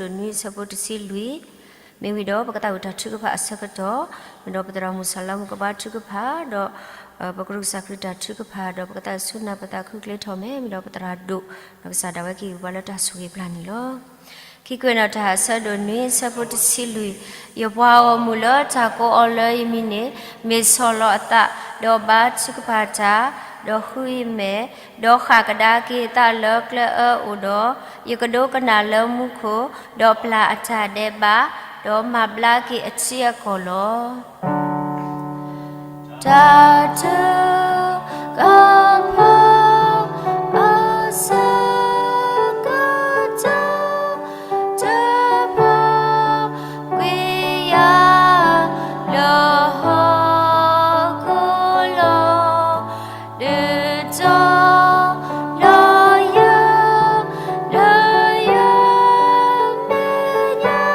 အဆၢဒိၣ်နွံအဆၢဖိတဆံလွံၢ်, မ့ၢ်ဝံၤဒီးပကသးဝံၣ်တၢ်ထုကဖၣ်အဆၢကတီၢ်, မ့ၢ်ဒီးပသရၣ်မုၣ်စၤလါမုၣ်ကဘါထုကဖၣ်, ဒီး ပကရူၢ်ကစၢ်ခရံာ်တၢ်ထုကဖၣ်, ဒီးပကသးစူၤနၢ်ပသးခုကျဲထီၣ်မဲာ်, မ့ၢ်ဒီးပသရၣ်ဒိၣ်, ဒီးကစၢ်ဒၣ်ဝဲကဟ့ၣ်ပှၤလၢတၢ်ဆိၣ်ဂ့ၤပျၢ်န့ၣ်လီၤ. ခံကွဲးနီၣ်တၢ်အဆၢဒိၣ်နွံအဆၢဖိတဆံလွံၢ်, ယပှၤဂီၢ်မုၢ်လၢတၢ်ကိးအီၤလၢယမံၤန့ၣ်, မ့ၢ်ဆီၣ်လီၤအသး, ဒီးဘါထုကဖၣ်တၢ်, ဒီးဃုယမဲာ်, ဒီးဃၣ်ကဒါက့ၤအသးလၢကျဲအၢအိၣ်ဒီး, ယကဒိကနၣ်လၢမူခိၣ်, ဒီးပျၢ်အတၢ်ဒဲးဘး, ဒီးမၤဘျါက့ၤအထံအကီၢ်လီၤ. တၢ်ထုကဖၣ် အဆၢကတီၢ် တဖၣ်ကွံာ်ယၤ လၢဟီၣ်ခိၣ်လီၤ. ဒုးတီၤလီၤယၤ လၢယမဲာ်ညါ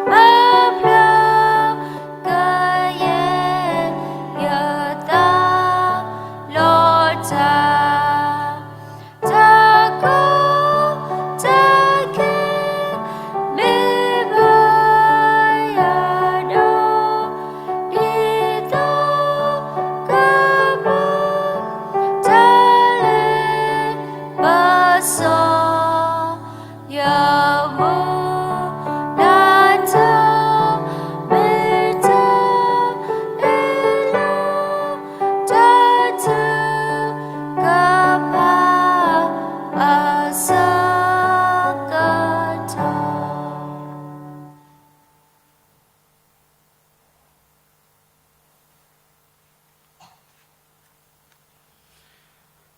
မၤဖျါ ကယဲၢ်ယသးလီၤတၢ် တၢ်ကီတၢ်ခဲ မ့ၢ်ဘၣ်ယၤဒီး ဒ်သိးကဘၣ် တၢ်လဲၤဘၣ်စီ ယမူနၤတၢ် မ့ၢ်တၢ်အ့ၣ်လိာ် တၢ်ထုကဖၣ်အဆၢကတီၢ်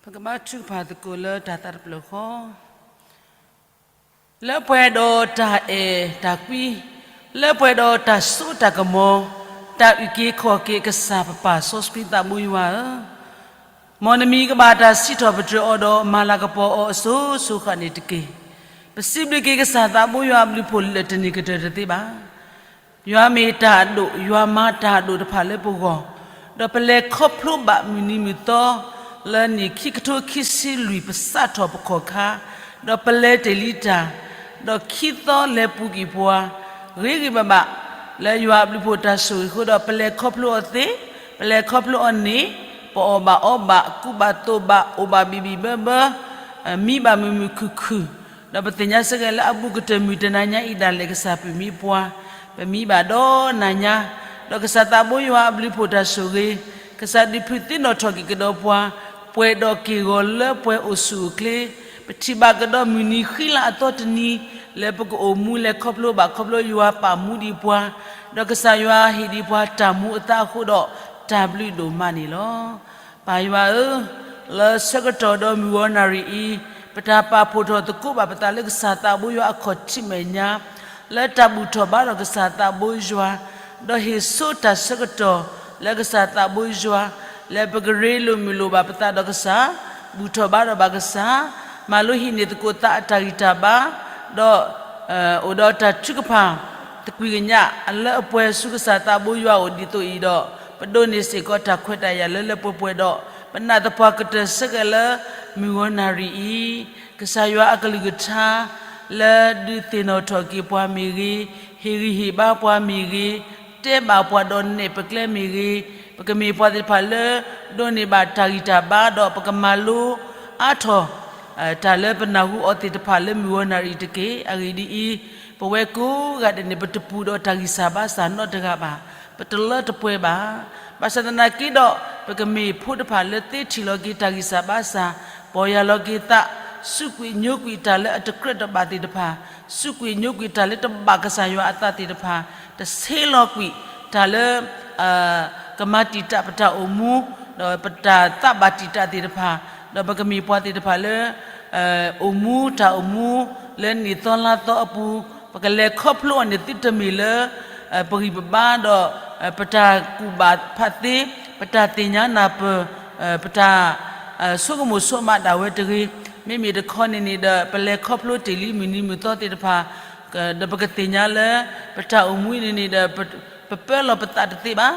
ပကဘါထုကဖၣ်သကိးလၢတၢ်သးတဖျၢၣ်ဃီ, လၢပှဲၤဒီးတၢ်အဲၣ်တၢ်ကွံ, လၢပှဲၤဒီးတၢ်စိတၢ်ကမီၤ, တၢ်အုၣ်က့ၤခီၣ်က့ၤကစၢ်ပပၢ်စီဆှံသးဘိယွၤဧၢ, မ်နမံၤကဘၣ်တၢ်စံးထီၣ်ပတြၢၤအီၤဒီး မၤလၤကပီၤအီၤအစိၤစိၤဃၣ်န့ၣ်တက့ၢ်. ပစံးဘျုးက့ၤကစၢ်သးဘိယွၤအဘျုးအဖှိၣ်လၢာ်တန့ၢ်ကတၢၢ်တသ့ဘၣ်. ယွၤမ့ၢ်တၢ်အဒိၣ်, ယွၤမၤတၢ်အဒိၣ်တဖၣ်လၢပဂီၢ်, ဒီးပလဲၤခီဖျိဘၣ်မုၢ်နံၤမုၢ်သီ, လၢနံၣ်ခံကထိခံဆံလွံၢ်ပစးထီၣ်ပခီၣ်ခါ, ဒီးပလဲၤတ့ၢ်လံတၢ်, ဒီးခံသီလဲၤပူၤကွံာ်ပှၤ, ဂ့ၤဂ့ၤဘၣ်ဘၣ်, လၢယွၤအဘျုးအဖှိၣ်တၢ်ဆိၣ်ဂ့ၤအဃိဒီး ပလဲၤခီဖျိအီၤသ့, ပလဲၤခီဖျိအီၤန့ၣ်, ပအီၣ်ဘၣ်အီဘၣ်, ကူဘၣ်သိးဘၣ်, အိၣ်ဘၣ်ဘံၣ်ဘံၣ်ဘၢဘၢ, မံဘၣ်မုာ်မုာ်ခုၣ်ခုၣ်, ဒီးပသ့ၣ်ညါစ့ၢ်ကီးလၢအဘူးကတၢၢ်မုၢ်တနၤညါအံၤဒၣ်လဲာ် ကစၢ်ပမံပှၤ, ပမံဘၣ်ဒီးနၤညါ, ဒီးကစၢ်သးဘိယွၤအဘျုးအဖှိၣ်တၢ်ဆိၣ်ဂ့ၤ, ကစၢ်ဒုးဖုးသ့ၣ်နီၣ်ထီၣ်က့ၤကဒီးပှၤ, ပှဲၤဒီးက့ၢ်ဂီၤလၢပှဲၤအိၣ်ဆူၣ်အိၣ်ချ့, ပထံၣ်ဘၣ်ကဒီးမုၢ်နံၤဃံလၤအသီတနံၤ, လၢပကအိၣ်မူလဲၤခီဖျိဘၣ်ခီဖျိယွၤပာ်မူဒံးပှၤ, ဒီးကစၢ်ယွၤဟ့ၣ်ဒံးပှၤတၢ်မူအသးအဃိဒီး တၢ်ဘျုးဒိၣ်မးန့ၣ်လီၤ. ပၢ်ယွၤဧၢ, လၢဆၢကတီၢ်ဒီးမုၢ်ဂီၤနၣ်ရံၣ်အံၤ, ပတၢ်ပာ်ဖှိၣ်ထီၣ်သကိးဘၣ်ပသးလၢကစၢ်သးဘိယွၤအခီၣ်ထံးမဲာ်ညါ, လၢတၢ်ဘူၣ်ထီၣ်ဘါထီၣ်ကစၢ်သးဘိယွၤ, ဒီးဟ့ၣ်ဆိတၢ်ဆၢကတီၢ်လၢကစၢ်သးဘိယွၤ, လၢပကရ့လိာ်မုာ်လိာ်ဘၣ်ပသးဒီးကစၢ်, ဘူၣ်ထီၣ်ဘါထီၣ်ဘၣ်ကစၢ်, မၤလိဟံးန့ၢ်သကိးသးအတၢ်ဂံၢ်တၢ်ဘါ, ဒီး အိၣ်ဒီးတၢ်ထုကဖၣ် သကွံာ်ကညး လၢအပှဲၤဆူကစၢ်သးဘိယွၤအအိၣ်ဒ်သိးအံၤဒီး, ပဒိးန့ၢ်စ့ၢ်ကီးတၢ်ခွဲးတၢ်ယာ်လၢလၢပှဲၤပှဲၤဒီး, ပနာ်သပှၢ်ကတၢၢ်ဆၢက့ၤလၢမုၢ်ဂီၤနၣ်ရံၣ်အံၤ, ကစၢ်ယွၤအကလုၢ်ကထါ လၢဒုးသ့ၣ်နီၣ်ထီၣ်က့ၤပှၤမ့ၢ်ဂ့ၤ, ဟ့ၣ်ဂံၢ်ဟ့ၣ်ဘါပှၤမ့ၢ်ဂ့ၤ, တဲဘၣ်ပှၤဒီးနဲၣ်ပကျဲမ့ၢ်ဂ့ၤ, ပကမ့ၢ်ပှၤသ့ၣ်တဖၣ်လၢ ဒိးန့ၢ်ဘၣ်တၢ်ဂံၢ်တၢ်ဘါဒီးပကမၤလိအါထီၣ် တၢ်လၢပနၢ်ဟူအီၤသ့ၣ်တဖၣ်လၢမုၢ်ဂီၤနၣ်ရံၣ်တက့ၢ်. အဂ့ၢ်ဒ်အံၤ, ပဝဲကိးဂၤဒဲးန့ၣ် ပတပူၤဒီးတၢ်ဂံၢ်စၢ်ဘါစၢ်နီတဂၤဘၣ်, ပတလၢတပှဲၤဘၣ်. ဘၣ်ဆၣ်သနာ်က့ဒီး, ပကမ့ၢ်ဖိတဖၣ်လၢသ့ထံၣ်လီၤက့ၤတၢ်ဂံၢ်စၢ်ဘါစၢ်, ပီၢ်ယၢ်လီၤက့ၤသး, စူးကွံာ်ညိကွံာ်တၢ်လၢအတကြၢးတဘၣ်သ့ၣ်တဖၣ်, စူးကွံာ်ညိကွံာ်တၢ်လၢတဘၣ်ကစၢ်ယွၤအသးသ့ၣ်တဖၣ်, တဆ့လီၤကွံာ်တၢ်လၢ ကမၤတံာ်တာ်ပတၢ်အိၣ်မူ, ဒီးပတၢ်သးဘၣ်တံာ်တာ်သ့ၣ်တဖၣ်, ဒီးပကမ့ၢ်ပှၤသ့ၣ်တဖၣ်လၢ အိၣ်မူတၢ်အိၣ်မူ လၢနံၣ်သီလါသီအပူၤ, ပကလဲၤခီဖျိအီၤန့ၣ်သုတမ့ၢ်လၢ ပဂံၢ်ပဘါဒီး ပတၢ်ကူၣ်ဘၣ်ဖးသ့, ပတၢ်သ့ၣ်ညါနၢ်ပၢၢ်, ပတၢ် ဆိကမိၣ်ဆိကမးဒၣ်ဝဲတဂ့ၤ. မ့မ့ၢ်တခီန့ၣ်န့ၣ်ဒီး ပလဲၤခီဖျိတ့ၢ်လံမုၢ်နံၤမုၢ်သီသ့ၣ်တဖၣ်, ဒီးပကသ့ၣ်ညါလၢ ပတၢ်အိၣ်မူအံၤန့ၣ်န့ၣ်ဒီး ပပၢလီၤပသးတသ့ဘၣ်.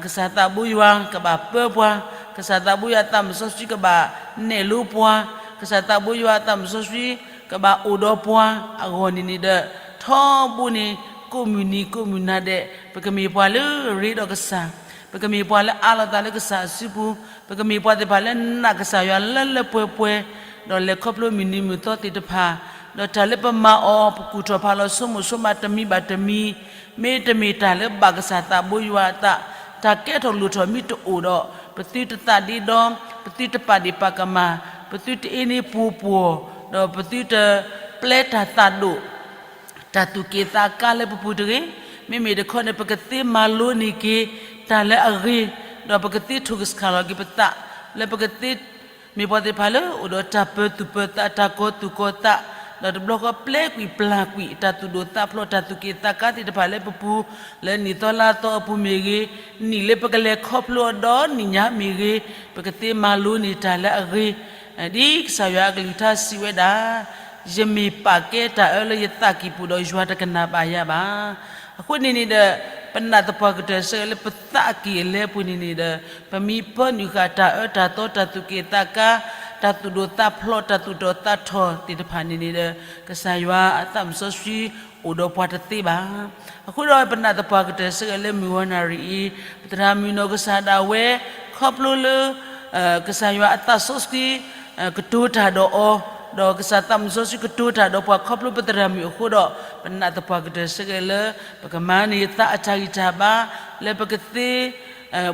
ကစၢ်သးဘိယွၤကဘၣ်ပၢပှၤ, ကစၢ်သးဘိယွၤအသးမုၣ်စီဆှံကဘၣ်နဲၣ်လိပှၤ, ကစၢ်သးဘိယွၤအသးမုၣ်စီဆှံ ကဘၣ်အိၣ်ဒီးပှၤအဂီၢ်န့ၣ်န့ၣ်ဒီး ထီဘိန့ၣ် ကိးမုၢ်နံၤကိးမုၢ်နၤဒဲး ပကမ့ၢ်ပှၤလၢရ့ဒီးကစၢ်, ပကမ့ၢ်ပှၤလၢအးလီၤသးလၢကစၢ်အစုပူၤ, ပကမ့ၢ်ပှၤသ့ၣ်တဖၣ်လၢနာ်ကစၢ်ယွၤလၢလၢပှဲၤပှဲၤ, ဒီးလဲၤခီဖျိမုၢ်နံၤမုၢ်သီသ့ၣ်တဖၣ်, ဒီးတၢ်လၢပမၤအီၤ ပကူၣ်ထီၣ်ဖးလီၤဆိကမိၣ်ဆိကမးတမံၤဘၣ်တမံၤ, မ့တမ့ၢ်တၢ်လၢဘၣ်ကစၢ်သးဘိယွၤအသး, တၢ်ကဲထီၣ်လိၣ်ထီၣ်မ့ၢ်တအိၣ်ဒီး ပသုတသးဒ့ဒီ, ပသုတပာ်ဒ့ၣ်ပာ်ကမၣ်, ပသုတအ့န့ၢ်ပူၤပှီၢ်, ဒီးပသုတပျဲတၢ်သးဒိၣ် တၢ်သူၣ်က့ၣ်သးကါလၢပပူၤတဂ့ၤ. မ့မ့ၢ်တခီန့ၣ် ပကသ့မၤလိန့ၢ်က့ၤတၢ်လၢအဂ့ၤ, ဒီးပကသ့ထိၣ်ကဆှၣ်လီၤက့ၤပသး, လၢပကသ့ မ့ၢ်ပှၤသ့ၣ်တဖၣ်လၢအိၣ်ဒီးတၢ်ပၢၤသူၣ်ပၢၤသး တၢ်ကီၤသူၣ်ကီၤသး, ဒီးတဘျီဃီပျဲကွံာ်ပျၢ်ကွံာ် တၢ်သူၣ်ဒိၣ်သးဖျိး တၢ်သူၣ်က့ၣ်သးကါသ့ၣ်တဖၣ်လၢပပူၤ, လၢနံၣ်သီလါသီအပူၤမ့ၢ်ဂ့ၤ, နံၣ်လၢပကလဲၤခီဖျိအီၤဒီနံၣ်ညါမ့ၢ်ဂ့ၤ, ပကသ့မၤလိန့ၢ်တၢ်လၢအဂ့ၤ, ဒ်ကစၢ်ယွၤအကလုၢ်ကထါစံးဝဲဒၣ်, ယမ့ၢ်ပာ်ကဲတၢ်အၢလၢယသးကံၢ်ပူၤဒီး ယွၤတကနၣ်ဘၣ်ယၤဘၣ်. အဃိန့ၣ်န့ၣ်ဒီး ပနာ်သပှၢ်ကတၢၢ်ဆၢလၢပသးကံၢ်အလဲပူၤန့ၣ်န့ၣ်ဒီး ပမ့ၢ်ပၢနုာ်ဃာ်တၢ်အၢတၢ်သီ တၢ်သူၣ်က့ၣ်သးကါ တၢ်သူၣ်ဒိၣ်သးဖျိး တၢ်သူၣ်တီသးထီၣ်သ့ၣ်တဖၣ်န့ၣ်န့ၣ်ဒီး ကစၢ်ယွၤအသးမုၢ်စီဆှံအိၣ်ဒီးပှၤတသ့ဘၣ်. အဃိဒီးပနာ်သပှၢ်ကတၢၢ်ဆၢလၢမုၢ်ဂီၤနၣ်ရံၣ်အံၤ ပသရၣ်မုၣ်နီၢ်ကစၢ်ဒၣ်ဝဲ ခီဖျိလၢ ကစၢ်ယွၤအသးစီဆှံ ကတိၤတၢ်ဒီးအီၤ, ဒီးကစၢ်သးမုၢ်စီဆှံကတိၤတၢ်ဒီးပှၤခီဖျိပသရၣ်မုၣ်အဃိဒီး ပနာ်သပှၢ်ကတၢၢ်ဆၢကဲလၢ ပကမၤန့ၢ်သးအတၢ်ဂံၢ်တၢ်ဘါ လၢပကသ့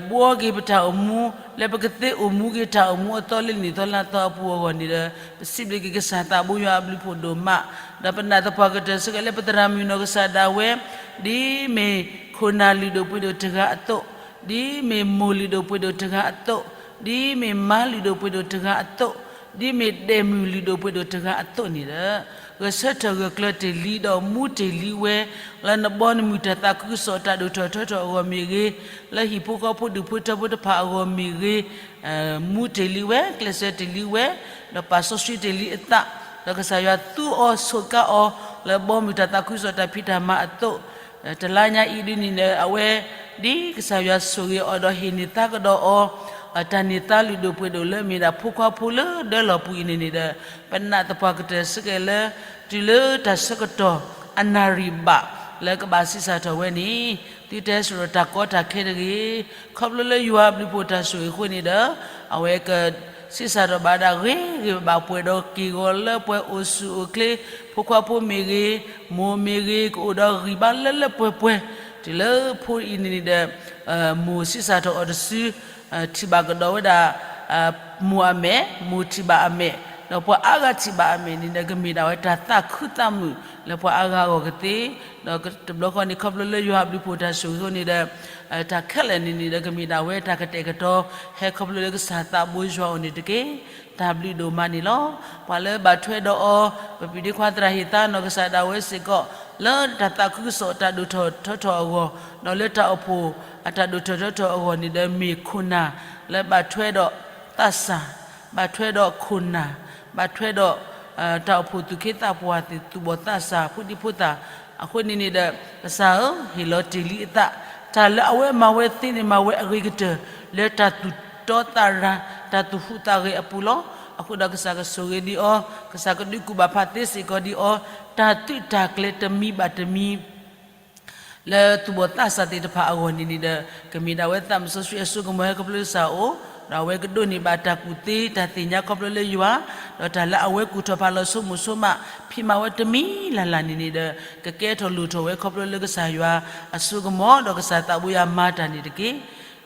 ဘှီက့ၤပတၢ်အိၣ်မူ, လၢပကသ့အိၣ်မူက့ၤတၢ်အိၣ်မူအသီလၢနံၣ်သီလါသီအပူၤအဂီၢ်န့ၣ်ဒီး ပစံးဘျုးက့ၤကစၢ်သးဘိယွၤအဘျုးဖှိၣ်ဒိၣ်မး, ဒီးပနာ်သပှၢ်ကတၢၢ်ဆၢကဲလၢပသရၣ်မုၣ်နီၢ်ကစၢ်ဒၣ်ဝဲ ဒ်မ့ၢ်ခိၣ်နၢ်လုၢ်ဒိၣ်ပှ့ၤဒိၣ်တဂၤအသိး, ဒ်မ့ၢ်မိၢ်လုၢ်ဒိၣ်ပှ့ၤဒိၣ်တဂၤအသိး, ဒ်မ့ၢ်မါလုၢ်ဒိၣ်ပှ့ၤဒိၣ်တဂၤအသိး, ဒ်မ့ၢ်ဒဲးမုၢ်လုၢ်ဒိၣ်ပှ့ၤဒိၣ်တဂၤအသိးန့ၣ်ဒီး ဂဲၤဆၢထၢၣ်ဂၢၢ်ကျၢၤတ့ၢ်လံ ဒီးမူတ့ၢ်လံဝဲ လၢနဘီနမုၢ်တၢ်သးခုကစီၣ်တၢ်ဒိၣ်ထီၣ်ထီထီၣ်အဂီၢ်မ့ၢ်ဂ့ၤ, လၢဟံၣ်ဖိဃီဖိဒူၣ်ဖိထၢဖိတဖၣ်အဂီၢ်မ့ၢ်ဂ့ၤ, မူတ့ၢ်လံဝဲ ကျဲးစၢးတ့ၢ်လံဝဲ, ဒီးပာ်စီဆှံတ့ၢ်လံအသး, ဒီးကစၢ်ယွၤသူအီၤဆိးကါအီၤ လၢဘီမုၢ်တၢ်သးခုကစီၣ်တၢ်ဖံးတၢ်မၤအသိး, တလါညါအံၤဒ်န့ၣ်ဒီး အဝဲ ဒ်ကစၢ်ယွၤဆိၣ်ဂ့ၤအီၤဒီးဟ့ၣ်န့ၢ်သါကဒီးအီၤ, တၢ်န့ၢ်သါလုၢ်ဒိၣ်ပှ့ၤဒိၣ်လၢအမ့ၢ်ဒၣ်ဖိခွါဖိလၢဒၢလီၢ်ပူၤအံၤန့ၣ်န့ၣ်ဒီး ပနာ်သပှၢ်ကတၢၢ်ဆၢကဲလၢ တုၤလၢတၢ်ဆၢကတီၢ်အနၣ်ရံၣ်ဘၣ် လၢကဘၣ်ဆံးစၢ်ထီၣ်ဝဲန့ၣ် သုတဲစိၤဒီးတၢ်ကီတၢ်ခဲတဂ့ၤ, ခီဖျိလၢယွၤအဘျုးဖှိၣ်တၢ်ဆိၣ်ဂ့ၤအဃိန့ၣ်ဒီး အဝဲက ဆံးစၢ်ထီၣ်ဘၣ်ဒၣ်ဂ့ၤဂ့ၤဘၣ်ဘၣ် ပှဲၤဒီးက့ၢ်ဂီၤလၢပှဲၤအိၣ်ဆူၣ်အိၣ်ချ့, ဖိခွါဖိမ့ၢ်ဂ့ၤ, မိၢ်မ့ၢ်ဂ့ၤ ကအိၣ်ဒီးဂံၢ်ဘါလၢလၢပှဲၤပှဲၤ, တုၤလၢဖိအံၤန့ၣ်န့ၣ်ဒီး မိၢ်ဆံးစၢ်ထီၣ်အီၤတစု ထံၣ်ဘၣ်ကဒီးဝဲဒၣ် မိၢ်အမဲာ်, မိၢ်ထံၣ်ဘၣ်အမဲာ်, ဒီးပှၤအါဂၤထံၣ်ဘၣ်အမဲာ်န့ၣ်ဒီး ကမ့ၢ်ဒၣ်ဝဲတၢ်သးခုသးမုာ်လၢပှၤအါဂၤအဂီၢ်ကသ့, ဒီးတဘျီဃီန့ၣ် ခီဖျိလၢယွၤအဘျုးဖှိၣ်တၢ်ဆိၣ်ဂ့ၤအဃိန့ၣ်ဒီး တၢ်ခဲလၢာ်န့ၣ်န့ၣ်ဒီး ကမ့ၢ်ဒၣ်ဝဲတၢ်ကတဲာ်ကတီၤ ဟဲခီဖျိလၢကစၢ်သးဘိယွၤအအိၣ်န့ၣ်တက့ၢ်. တၢ်ဘျုးဒိၣ်မးန့ၣ်လီၤ. ပှၤလၢဘၣ်ထွဲဒီးအီၤ ပပျုၢ်ဒ့ခွါသရၣ်ဟ့ၣ်သါနီၢ်ကစၢ်ဒၣ်ဝဲစ့ၢ်ကီး လၢတၢ်သးခုကစီၣ်တၢ်ဒိၣ်ထီၣ်ထီထီၣ်အဂီၢ်, ဒီးလၢတၢ်အိၣ်ဖှိၣ်အတၢ်ဒိၣ်ထီၣ်ထီထီၣ်အဂီၢ်န့ၣ်ဒီး မ့ၢ်ခိၣ်နၢ်လၢဘၣ်ထွဲဒီးသးစၢ်, ဘၣ်ထွဲဒီးခိၣ်နၢ်, ဘၣ်ထွဲဒီး တၢ်အိၣ်ဖှိၣ်သူၣ်က့သးပှၢ်သ့ၣ် သူၣ်ဘီၣ်သးစၢ် ဖိဒံဖိသၣ်, အဃိန့ၣ်န့ၣ်ဒီး ကစၢ်ဧၢ, ဟ့ၣ်လီၤတ့ၢ်လံအသး, တၢ်လၢအဝဲမၤဝဲသ့န့ၣ် မၤဝဲအဂ့ၤကတၢၢ် လၢတၢ်သူၣ်တီသးရၤ တၢ်သူၣ်ဟူးသးဂဲၤအပူၤလီၤ. အဃိဒီးကစၢ်ကဆိၣ်ဂ့ၤဒံးအီၤ, ကစၢ်ကဒုးကူၣ်ဘၣ်ဖးသ့စ့ၢ်ကီးဒံးအီၤ, တၢ်သုးတၢ်ကျဲၤတမံၤဘၣ်တမံၤ လၢသူၣ်ဘီၣ်သးစၢ်သ့ၣ်တဖၣ်အဂီၢ်န့ၣ်န့ၣ်ဒီး ကမ့ၢ်ဒၣ်ဝဲသးမုၢ်စီဆှံအစိကမီၤဟဲခီဖျိလၢကစၢ်အအိၣ်, ဒီးအဝဲကဒိးန့ၢ်ဘၣ်တၢ်ကူၣ်သ့ တၢ်သ့ၣ်ညါခီဖျိလၢယွၤ, ဒီးတၢ်လၢအဝဲကူၣ်ထီၣ်ဖးလီၤဆိကမိၣ်ဆိကမး ဖံးမၤဝဲတမံၤလၢ်လၢ်န့ၣ်န့ၣ်ဒီး ကကဲထီၣ်လိၣ်ထီၣ်ဝဲခီဖျိလၢကစၢ်ယွၤအစိကမီၤ ဒီးကစၢ်သးဘိယွၤမၤတၢ်န့ၣ်တက့ၢ်.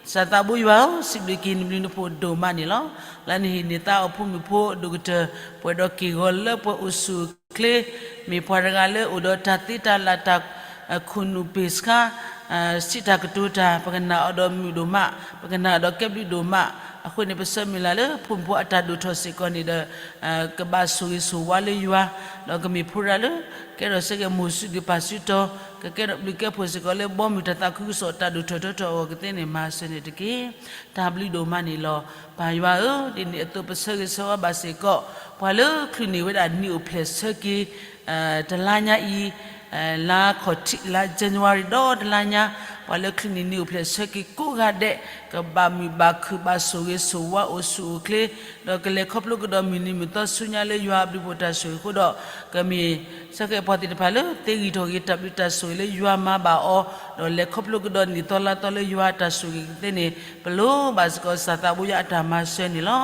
ကစၢ်သးဘိယွၤဧၢ, စံးဘျုးက့ၤနဘျုးနဖှိၣ်ဒိၣ်မးန့ၣ်လီၤ. လၢနဟ့ၣ်န့ၢ်သါအီၤဖိမုၣ်ဖိအဒိၣ်ကတၢၢ် ပှဲၤဒီးက့ၢ်ဂီၤလၢပှဲၤအိၣ်ဆူၣ်အိၣ်ချ့, မ့ၢ်ပှၤတဂၤလၢအိၣ်ဒီးတၢ်သ့တၢ်လၢ် တၢ်ခိၣ်နူာ်ပ့ၢ်ဆှါ စံးတၢ်ကတိၤတၢ် ပကနၣ်အီၤဒီးမုာ်ဒိၣ်မး, ပကနၣ်အီၤဒီးကဲဘျုးဒိၣ်မး. အဃိန့ၣ် ပဆၢမုၢ်လၢ်လၢဖိမုၣ်ဖိအတၢ်ဒိၣ်ထီၣ်စ့ၢ်ကီးန့ၣ်ဒီး ကဘၣ်ဆိၣ်ဂ့ၤဆိၣ်ဝါလၢယွၤ, ဒီးကမ့ၢ်ဖိတဂၤလၢ ကဲထီၣ်ဆၢက့ၤမိၢ်စုဒုၣ်ပၢ်စုတီၤ, ကကဲထီၣ်ဘျုးကဲဖှိၣ်စ့ၢ်ကီးလၢဘီမုၢ်တၢ်သးခုကစီၣ်တၢ်ဒိၣ်ထီၣ်ထီထီၣ်အဂီၢ်ကသ့န့ၣ် မၤစၢၤန့ၣ်တက့ၢ်. တၢ်ဘျုးဒိၣ်မးန့ၣ်လီၤ. ပၢ်ယွၤဧၢ, ဒ်န့ၣ်အသိးပဆၢဂ့ၤဆၢဝါဘၣ်စ့ၢ်ကီး ပှၤလၢချုးန့ၢ်ဝဲဒၣ်နံၣ်အိၣ်ဖျဲၣ်ဆၢက့ၤ တလါညါအံၤ, လါခီၣ်ထံး လါ January ဒီတလါညါ, ပှၤလၢချုးန့ၢ်နံၣ်အိၣ်ဖျဲၣ်ဆၢက့ၤကိးဂၤဒဲး, ကဘၣ်မုာ်ဘၣ်ခုၣ်ဘၣ်ဆိၣ်ဂ့ၤဆိၣ်ဝါအိၣ်ဆူၣ်အိၣ်ချ့, ဒီးကလဲၤခီဖျိကဒီးမုၢ်နံၤမုၢ်သီဆူညါလၢယွၤအဘျုးဖှိၣ်တၢ်ဆိၣ်ဂ့ၤအဃိဒီး, ကမ့ၢ်ဆၢကဲၣ်ပှၤသ့ၣ်တဖၣ်လၢသ့ဂံၢ်ထီၣ်ဂ့ၤတၢ်ဘျုးတၢ်ဆိၣ်ဂ့ၤလၢယွၤမၤဘၣ်အီၤ, ဒီးလဲၤခီဖျိကဒီးနံၣ်သီလါသီလၢယွၤအတၢ်ဆိၣ်ဂ့ၤကသ့န့ၣ် ပလိၣ်ဘၣ်စ့ၢ်ကီးကစၢ်သးဘိယွၤအတၢ်မၤစၢၤန့ၣ်လီၤ.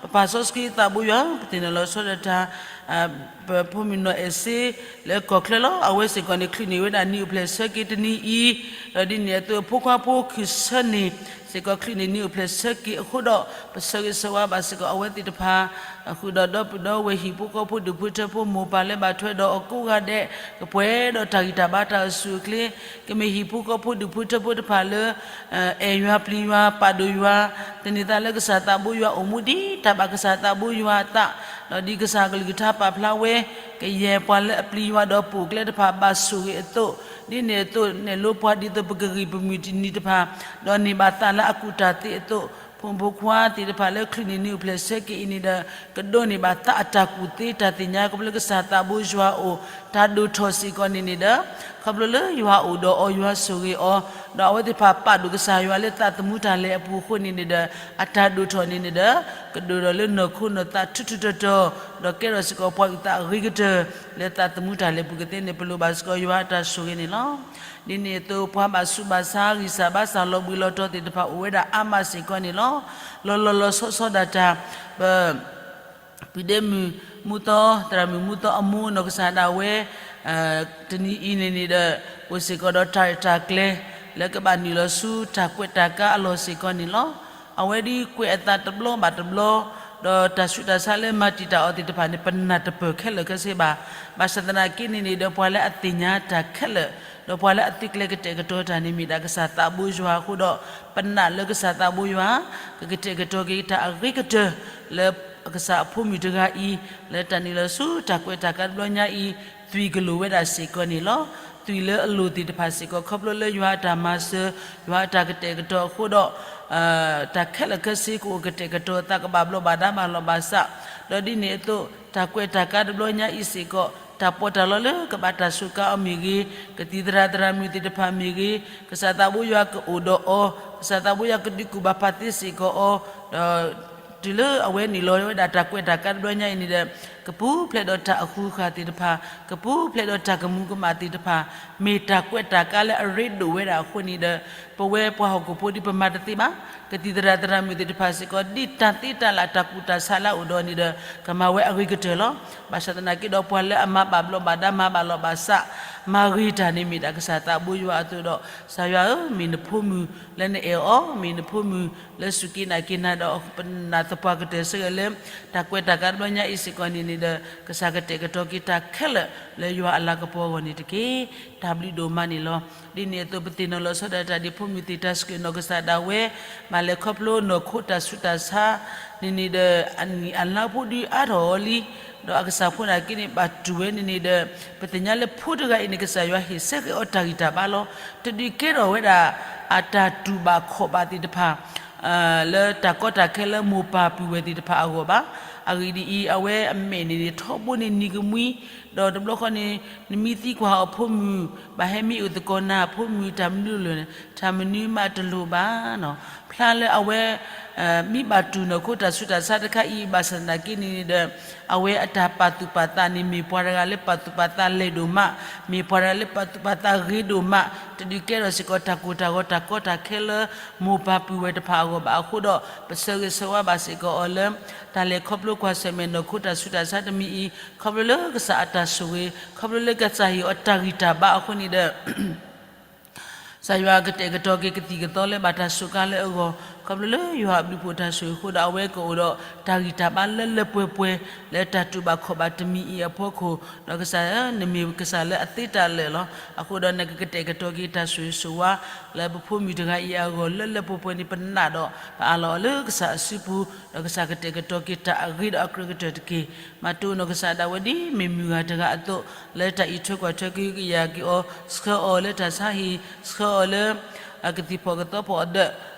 ပပၢ်စီဆှံသးဘိယွၤ ပသ့ၣ်နီၣ်လီၤဆီဒၣ်တၢ် ပဖိမုၣ်နီၢ်အဲၣ်စ့ လၢကီၢ်ချၢလီၤ. အဝဲစ့ၢ်ကီးန့ၣ် ချုးန့ၢ်ဝဲဒၣ်နံၣ်အိၣ်ဖျဲၣ်ဆၢက့ၤတနံၤအံၤ, ဒီးဒ်န့ၣ်အသိးအဖိခွါဖိခုၣ်ဆၢန့ၣ်စ့ၢ်ကီး ချုးန့ၢ်နံၣ်အိၣ်ဖျဲၣ်ဆၢက့ၤအဃိဒီး ပဆၢဂ့ၤဆၢဝါဘၣ်စ့ၢ်ကီးအဝဲသ့ၣ်တဖၣ် ဃုာ်ဒီးဒီပုၢ်ဒီဝဲၢ်ဟံၣ်ဖိဃီဖိဒူၣ်ဖိထၢဖိမိၢ်ပၢ်လၢဘၣ်ထွဲဒီးအီၤကိးဂၤဒဲး ကပှဲၤဒီးတၢ်ဂံၢ်တၢ်ဘါတၢ်အိၣ်ဆူၣ်အိၣ်ချ့, ကမ့ၢ်ဟံၣ်ဖိဃီဖိဒူၣ်ဖိထၢဖိတဖၣ်လၢ အဲၣ်ယွၤပျံၤယွၤပာ်ဒိၣ်ယွၤ, သန့ၤသးလၢကစၢ်သးဘိယွၤအိၣ်မူဒ်တၢ်ဘၣ်ကစၢ်သးဘိယွၤအသး, ဒီးဒ်ကစၢ်ကလုၢ်ကထါပာ်ဖျါဝဲ ကယဲၢ်ပှၤလၢအပျံၤယွၤဒီးပိာ်ကျဲတဖၣ်ဘၣ်ဆိၣ်ဂ့ၤအသိး, ဒ်န့ၣ်အသိးနဲၣ်လိပှၤဒ်သိးပကဂံၢ်ပမုၢ်တနံၤတဖၣ်, ဒီးန့ၢ်ဘၣ်သးလၢအကူၣ်တၢ်သ့အသိး, ဖိမုၣ်ဖိခွါသ့ၣ်တဖၣ်လၢချုးန့ၢ်နံၣ်အိၣ်ဖျဲၣ်ဆၢက့ၤအံၤန့ၣ်ဒီး ကဒိးန့ၢ်ဘၣ်သးအတၢ်ကူၣ်သ့တၢ်သ့ၣ်ညါ ခီဖျိလၢကစၢ်သးဘိယွၤအအိၣ် တၢ်ဒိၣ်ထီၣ်စ့ၢ်ကီးန့ၣ်န့ၣ်ဒီး ခီဖျိလၢယွၤအိၣ်ဒီးအီၤ ယွၤဆိၣ်ဂ့ၤအီၤ, ဒီးအဝဲသ့ၣ်တဖၣ်ပာ်ဒိၣ်ကစၢ်ယွၤလၢသးသမူတၢ်လဲၤအပူၤအဃိန့ၣ်န့ၣ်ဒီး အတၢ်ဒိၣ်ထီၣ်န့ၣ်န့ၣ်ဒီး ကဒိၣ်ထီၣ်လၢနီၢ်ခိနီၢ်သးထူထူတီၤတီၤ, ဒီးကဲထီၣ်စ့ၢ်ကီးပှၤအုၣ်သးအဂ့ၤကတၢၢ် လၢသးသမူတၢ်လဲၤပူၤကသ့န့ၣ် ပလိၣ်ဘၣ်စ့ၢ်ကီးယွၤအတၢ်ဆိၣ်ဂ့ၤန့ၣ်လီၤ. ဒ်န့ၣ်အသိး ပှၤဘၣ်ဆူးဘၣ်ဆါ ဂံၢ်စၢ်ဘါစၢ်လီၤဘှံးလီၤတီၤသ့ၣ်တဖၣ်အိၣ်ဝဲဒၣ်အါမးစ့ၢ်ကီးန့ၣ်လီၤ. လီၤလီၤလီၤဆီဆီဒၣ်တၢ် ပ ပျံၤဒ့မုၣ်မူသီ သရၣ်မုၣ်မူသီအမိၢ်နီၢ်ကစၢ်ဒၣ်ဝဲ တနံၤအံၤန့ၣ်န့ၣ်ဒီး အိၣ်စ့ၢ်ကီးဒီးတၢ်ရဲၣ်တၢ်ကျဲၤ လၢကဘၣ်နုာ်လီၤဆူတၢ်ကွဲးတၢ်ကါအလီၢ်စ့ၢ်ကီးန့ၣ်လီၤ. အဝဲဒ်ကွဲးအသးတဘျီဘၣ်တဘျီ, ဒီးတၢ်ဆူးတၢ်ဆါလၢမၤတံာ်တာ်အီၤသ့ၣ်တဖၣ်န့ၣ် ပနာ်တပၢၢ်ခဲလၢာ်ခဲဆ့ဘၣ်. ဘၣ်ဆၣ်သနာ်က့န့ၣ်န့ၣ်ဒီး ပှၤလၢအသ့ၣ်ညါတၢ်ခဲလၢာ်, ဒီးပှၤလၢအသုးကျဲၤကတဲာ်ကတီၤတၢ်န့ၣ်မ့ၢ်ဒၣ်ကစၢ်သးဘိယွၤအဃိဒီး ပနာ်လၢကစၢ်သးဘိယွၤ ကကတဲာ်ကတီၤက့ၤတၢ်အဂ့ၤကတၢၢ် လၢကစၢ်အဖိမုၣ်တဂၤအံၤ လၢတၢ်နုာ်လီၤဆူတၢ်ကွဲးတၢ်ကါတဘျီညါအံၤ သွံၣ်ကလိာ်ဝဲဒၣ်စ့ၢ်ကီးန့ၣ်လီၤ. သွံၣ်လၢအလိၤသ့ၣ်တဖၣ်စ့ၢ်ကီး ခီဖျိလၢယွၤအတၢ်မၤစၢၤ ယွၤအတၢ်ကတဲာ်ကတီၤအဃိဒီး တၢ်ခဲလၢာ်ခဲဆ့ကအိၣ်ကတဲာ်ကတီၤသးကဘၣ်ဘျီးဘၣ်ဒါဘၣ်လီၤဘၣ်စး, ဒီးဒ်န့ၣ်အသိး တၢ်ကွဲးတၢ်ကါတဘျီညါအံၤစ့ၢ်ကီး တၢ်ပီးတၢ်လီလၢကဘၣ်တၢ်စူးကါအီၤမ့ၢ်ဂ့ၤ, ကသံၣ်သရၣ်သရၣ်မုၣ်သ့ၣ်တဖၣ်မ့ၢ်ဂ့ၤ, ကစၢ်သးဘိယွၤကအိၣ်ဒီးအီၤ, ကစၢ်သးဘိယွၤကဒုးကူၣ်ဘၣ်ပာ်သ့စ့ၢ်ကီးအီၤ, ဒီး တုၤလၢအဝဲနုာ်လီၤဝဲဒၣ်တၢ်ကွဲးတၢ်ကါတဘျီညါအံၤန့ၣ်ဒီး ကပူၤဖျဲးဒီးတၢ်အဃုာ်ဃာ်သ့ၣ်တဖၣ်, ကပူၤဖျဲးဒီးတၢ်ကမူၤကမၣ်သ့ၣ်တဖၣ်, မ့ၢ်တၢ်ကွဲးတၢ်ကါလၢအရ့ဒိၣ်ဝဲဒၣ်အဃိန့ၣ်ဒီး ပဝဲပှၤဟီၣ်ခိၣ်ဖိဒ်ပမၤတသ့ဘၣ်, ကသံၣ်သရၣ်သရၣ်မုၣ်သ့ၣ်တဖၣ်စ့ၢ်ကီး ဒ်တၢ်သ့တၢ်လၢ်တၢ်ကူၣ်တၢ်ဆးလၢအအိၣ်ဒီးန့ၣ်ဒီး ကမၤဝဲအဂ့ၤကတၢၢ်လီၤ. ဘၣ်ဆၣ်သနာ်က့ဒီး ပှၤလၢအမၤဘၣ်ဘျီးဘၣ်ဒါမၤဘၣ်လီၤဘၣ်စး မၤဂ့ၤတၢ်န့ၣ်မ့ၢ်ဒၣ်ကစၢ်သးဘိယွၤအသိးဒီး ကစၢ်ယွၤဧၢ, မ့ၢ်နဖိမုၣ်လၢနအဲၣ်အီၤ, မ့ၢ်နဖိမုၣ်လၢစူၢ်က့ၤနာ်က့ၤနၤဒီး ပနာ်သပှၢ်ကတၢၢ်ဆၢဂ့ၤလၢ တၢ်ကွဲးတၢ်ကါတဘျီညါအံၤစ့ၢ်ကီးန့ၣ်န့ၣ်ဒီး ကစၢ်ကတဲာ်ကတီၤက့ၤတၢ်ခဲလၢာ်လၢယွၤအလၤကပီၤအဂီၢ်န့ၣ်တက့ၢ်. တၢ်ဘျုးဒိၣ်မးန့ၣ်လီၤ. ဒ်န့ၣ်အသိး ပသ့ၣ်နီၣ်လီၤဆီဒၣ်တၢ်ဒ်ဖိမုၣ်သ့ၣ်တၢ်ဆှၢနီၢ်ကစၢ်ဒၣ်ဝဲ မၤလဲၤခီဖျိနီၢ်ခိတၢ်ဆူးတၢ်ဆါန့ၣ်န့ၣ်ဒီး အနံၣ်အလါဖိဒုးအါထီၣ်အီၤလံ ဒီးအကစၢ်ဖိနာ်က့န့ၣ် ဘၣ်တူၢ်ဝဲန့ၣ်န့ၣ်ဒီး ပသ့ၣ်ညါလၢဖိတဂၤအံၤန့ၣ် ကစၢ်ယွၤဟ့ၣ်ဆၢက့ၤအီၤတၢ်ဂံၢ်တၢ်ဘါလီၤ. တဒုးကဲထီၣ်ဝဲဒၣ် အတၢ်တူၢ်ဘၣ်ခီၣ်ဘၣ်သ့ၣ်တဖၣ် လၢတၢ်ကီတၢ်ခဲလၢမိၢ်ပၢ်ပုၢ်ဝဲၢ်သ့ၣ်တဖၣ်အဂီၢ်ဘၣ်. အဂ့ၢ်ဒ်အံၤ အဝဲအမဲာ်န့ၣ်န့ၣ် ထီဘိန့ၣ်နံၤကမှံ ဒီးတဘျီဃီန့ၣ် နမ့ၢ်သံကွၢ်အီၤဖိမုၣ် ဘၣ်ဟဲမ့ၢ်အိၣ်သကိးနၤ ဖိမုၣ်တၢ်မနုၤလဲၣ် တၢ်မနုၤမးတလိၣ်ဘၣ်နီၤ. ဖျါလၢအဝဲ မ့ၢ်ဘၣ်တူၢ်နီၢ်ခိတၢ်ဆူးတၢ်ဆါတခါအံၤ ဘၣ်ဆၣ်သနာ်က့န့ၣ်န့ၣ်ဒီး အဝဲအတၢ်ပာ်သူၣ်ပာ်သးန့ၣ် မ့ၢ်ပှၤတဂၤလၢပာ်သူၣ်ပာ်သးလဲၢ်ဒိၣ်မး, မ့ၢ်ပှၤတဂၤလၢပာ်သူၣ်ပာ်သးဂ့ၤဒိၣ်မး, တဒုးကဲထီၣ်စ့ၢ်ကီးတၢ်ကိၢ်တၢ်ဂီၤတၢ်ကီတၢ်ခဲလၢ မိၢ်ပၢ်ပုၢ်ဝဲၢ်တဖၣ်အဂီၢ်ဘၣ်အဃိဒီး ပဆၢဂ့ၤဆၢဝါဘၣ်စ့ၢ်ကီးအီၤလၢ တၢ်လဲၤခီဖျိကွၢ်ဆၢၣ်မဲာ်နီၢ်ခိတၢ်ဆူးတၢ်ဆါတမံၤအံၤ ခီဖျိလၢကစၢ်အတၢ်ဆိၣ်ဂ့ၤ ခီဖျိလၢကစၢ်ဟ့ၣ်အီၤတၢ်ဂံၢ်တၢ်ဘါအဃိန့ၣ်ဒီး ကစၢ်ယွၤကတဲာ်ကတီၤက့ၤကသံၣ်ကသီလၢဘၣ်တၢ်စူးကါလၢအဂီၢ် ခီဖျိလၢယွၤအဘျုးဖှိၣ်တၢ်ဆိၣ်ဂ့ၤအဃိဒီး အဝဲကအိၣ်ဒီးတၢ်ဂံၢ်တၢ်ဘါလၢလၢပှဲၤပှဲၤ လၢတၢ်တူၢ်ဘၣ်ခီၣ်ဘၣ်တမံၤအံၤအဖီခိၣ် ဒီးကစၢ်ဧၢ နမ့ၢ်ကစၢ်လၢအသ့တၢ်လၢာ်လီၤ. အဃိဒီးနကကတဲာ်ကတီၤက့ၤတၢ်ဆိၣ်ဂ့ၤဆိၣ်ဝါ လၢပဖိမုၣ်တဂၤအံၤအဂီၢ် လၢလၢပှဲၤပှဲၤန့ၣ် ပနာ်ဒီး ပအးလီၤအီၤလၢကစၢ်အစုပူၤ ဒီးကစၢ်ကတဲာ်ကတီၤက့ၤတၢ်အဂ့ၤဒီးအကြၢးကတၢၢ်တက့ၢ်. မၤတိၢ်နီၢ်ကစၢ်ဒၣ်ဝဲဒ်မ့ၢ်မုၢ်ဂၤတဂၤအသိး လၢတၢ်အံးထွဲကွၢ်ထွဲက့ၤကယၤက့ၤအီၤ ဆှၢအီၤလၢတၢ်ဆါဟံၣ် ဆှၢအီၤလၢ ကသံၣ်ဖီၣ်ကသီဖီၣ်အဒၢး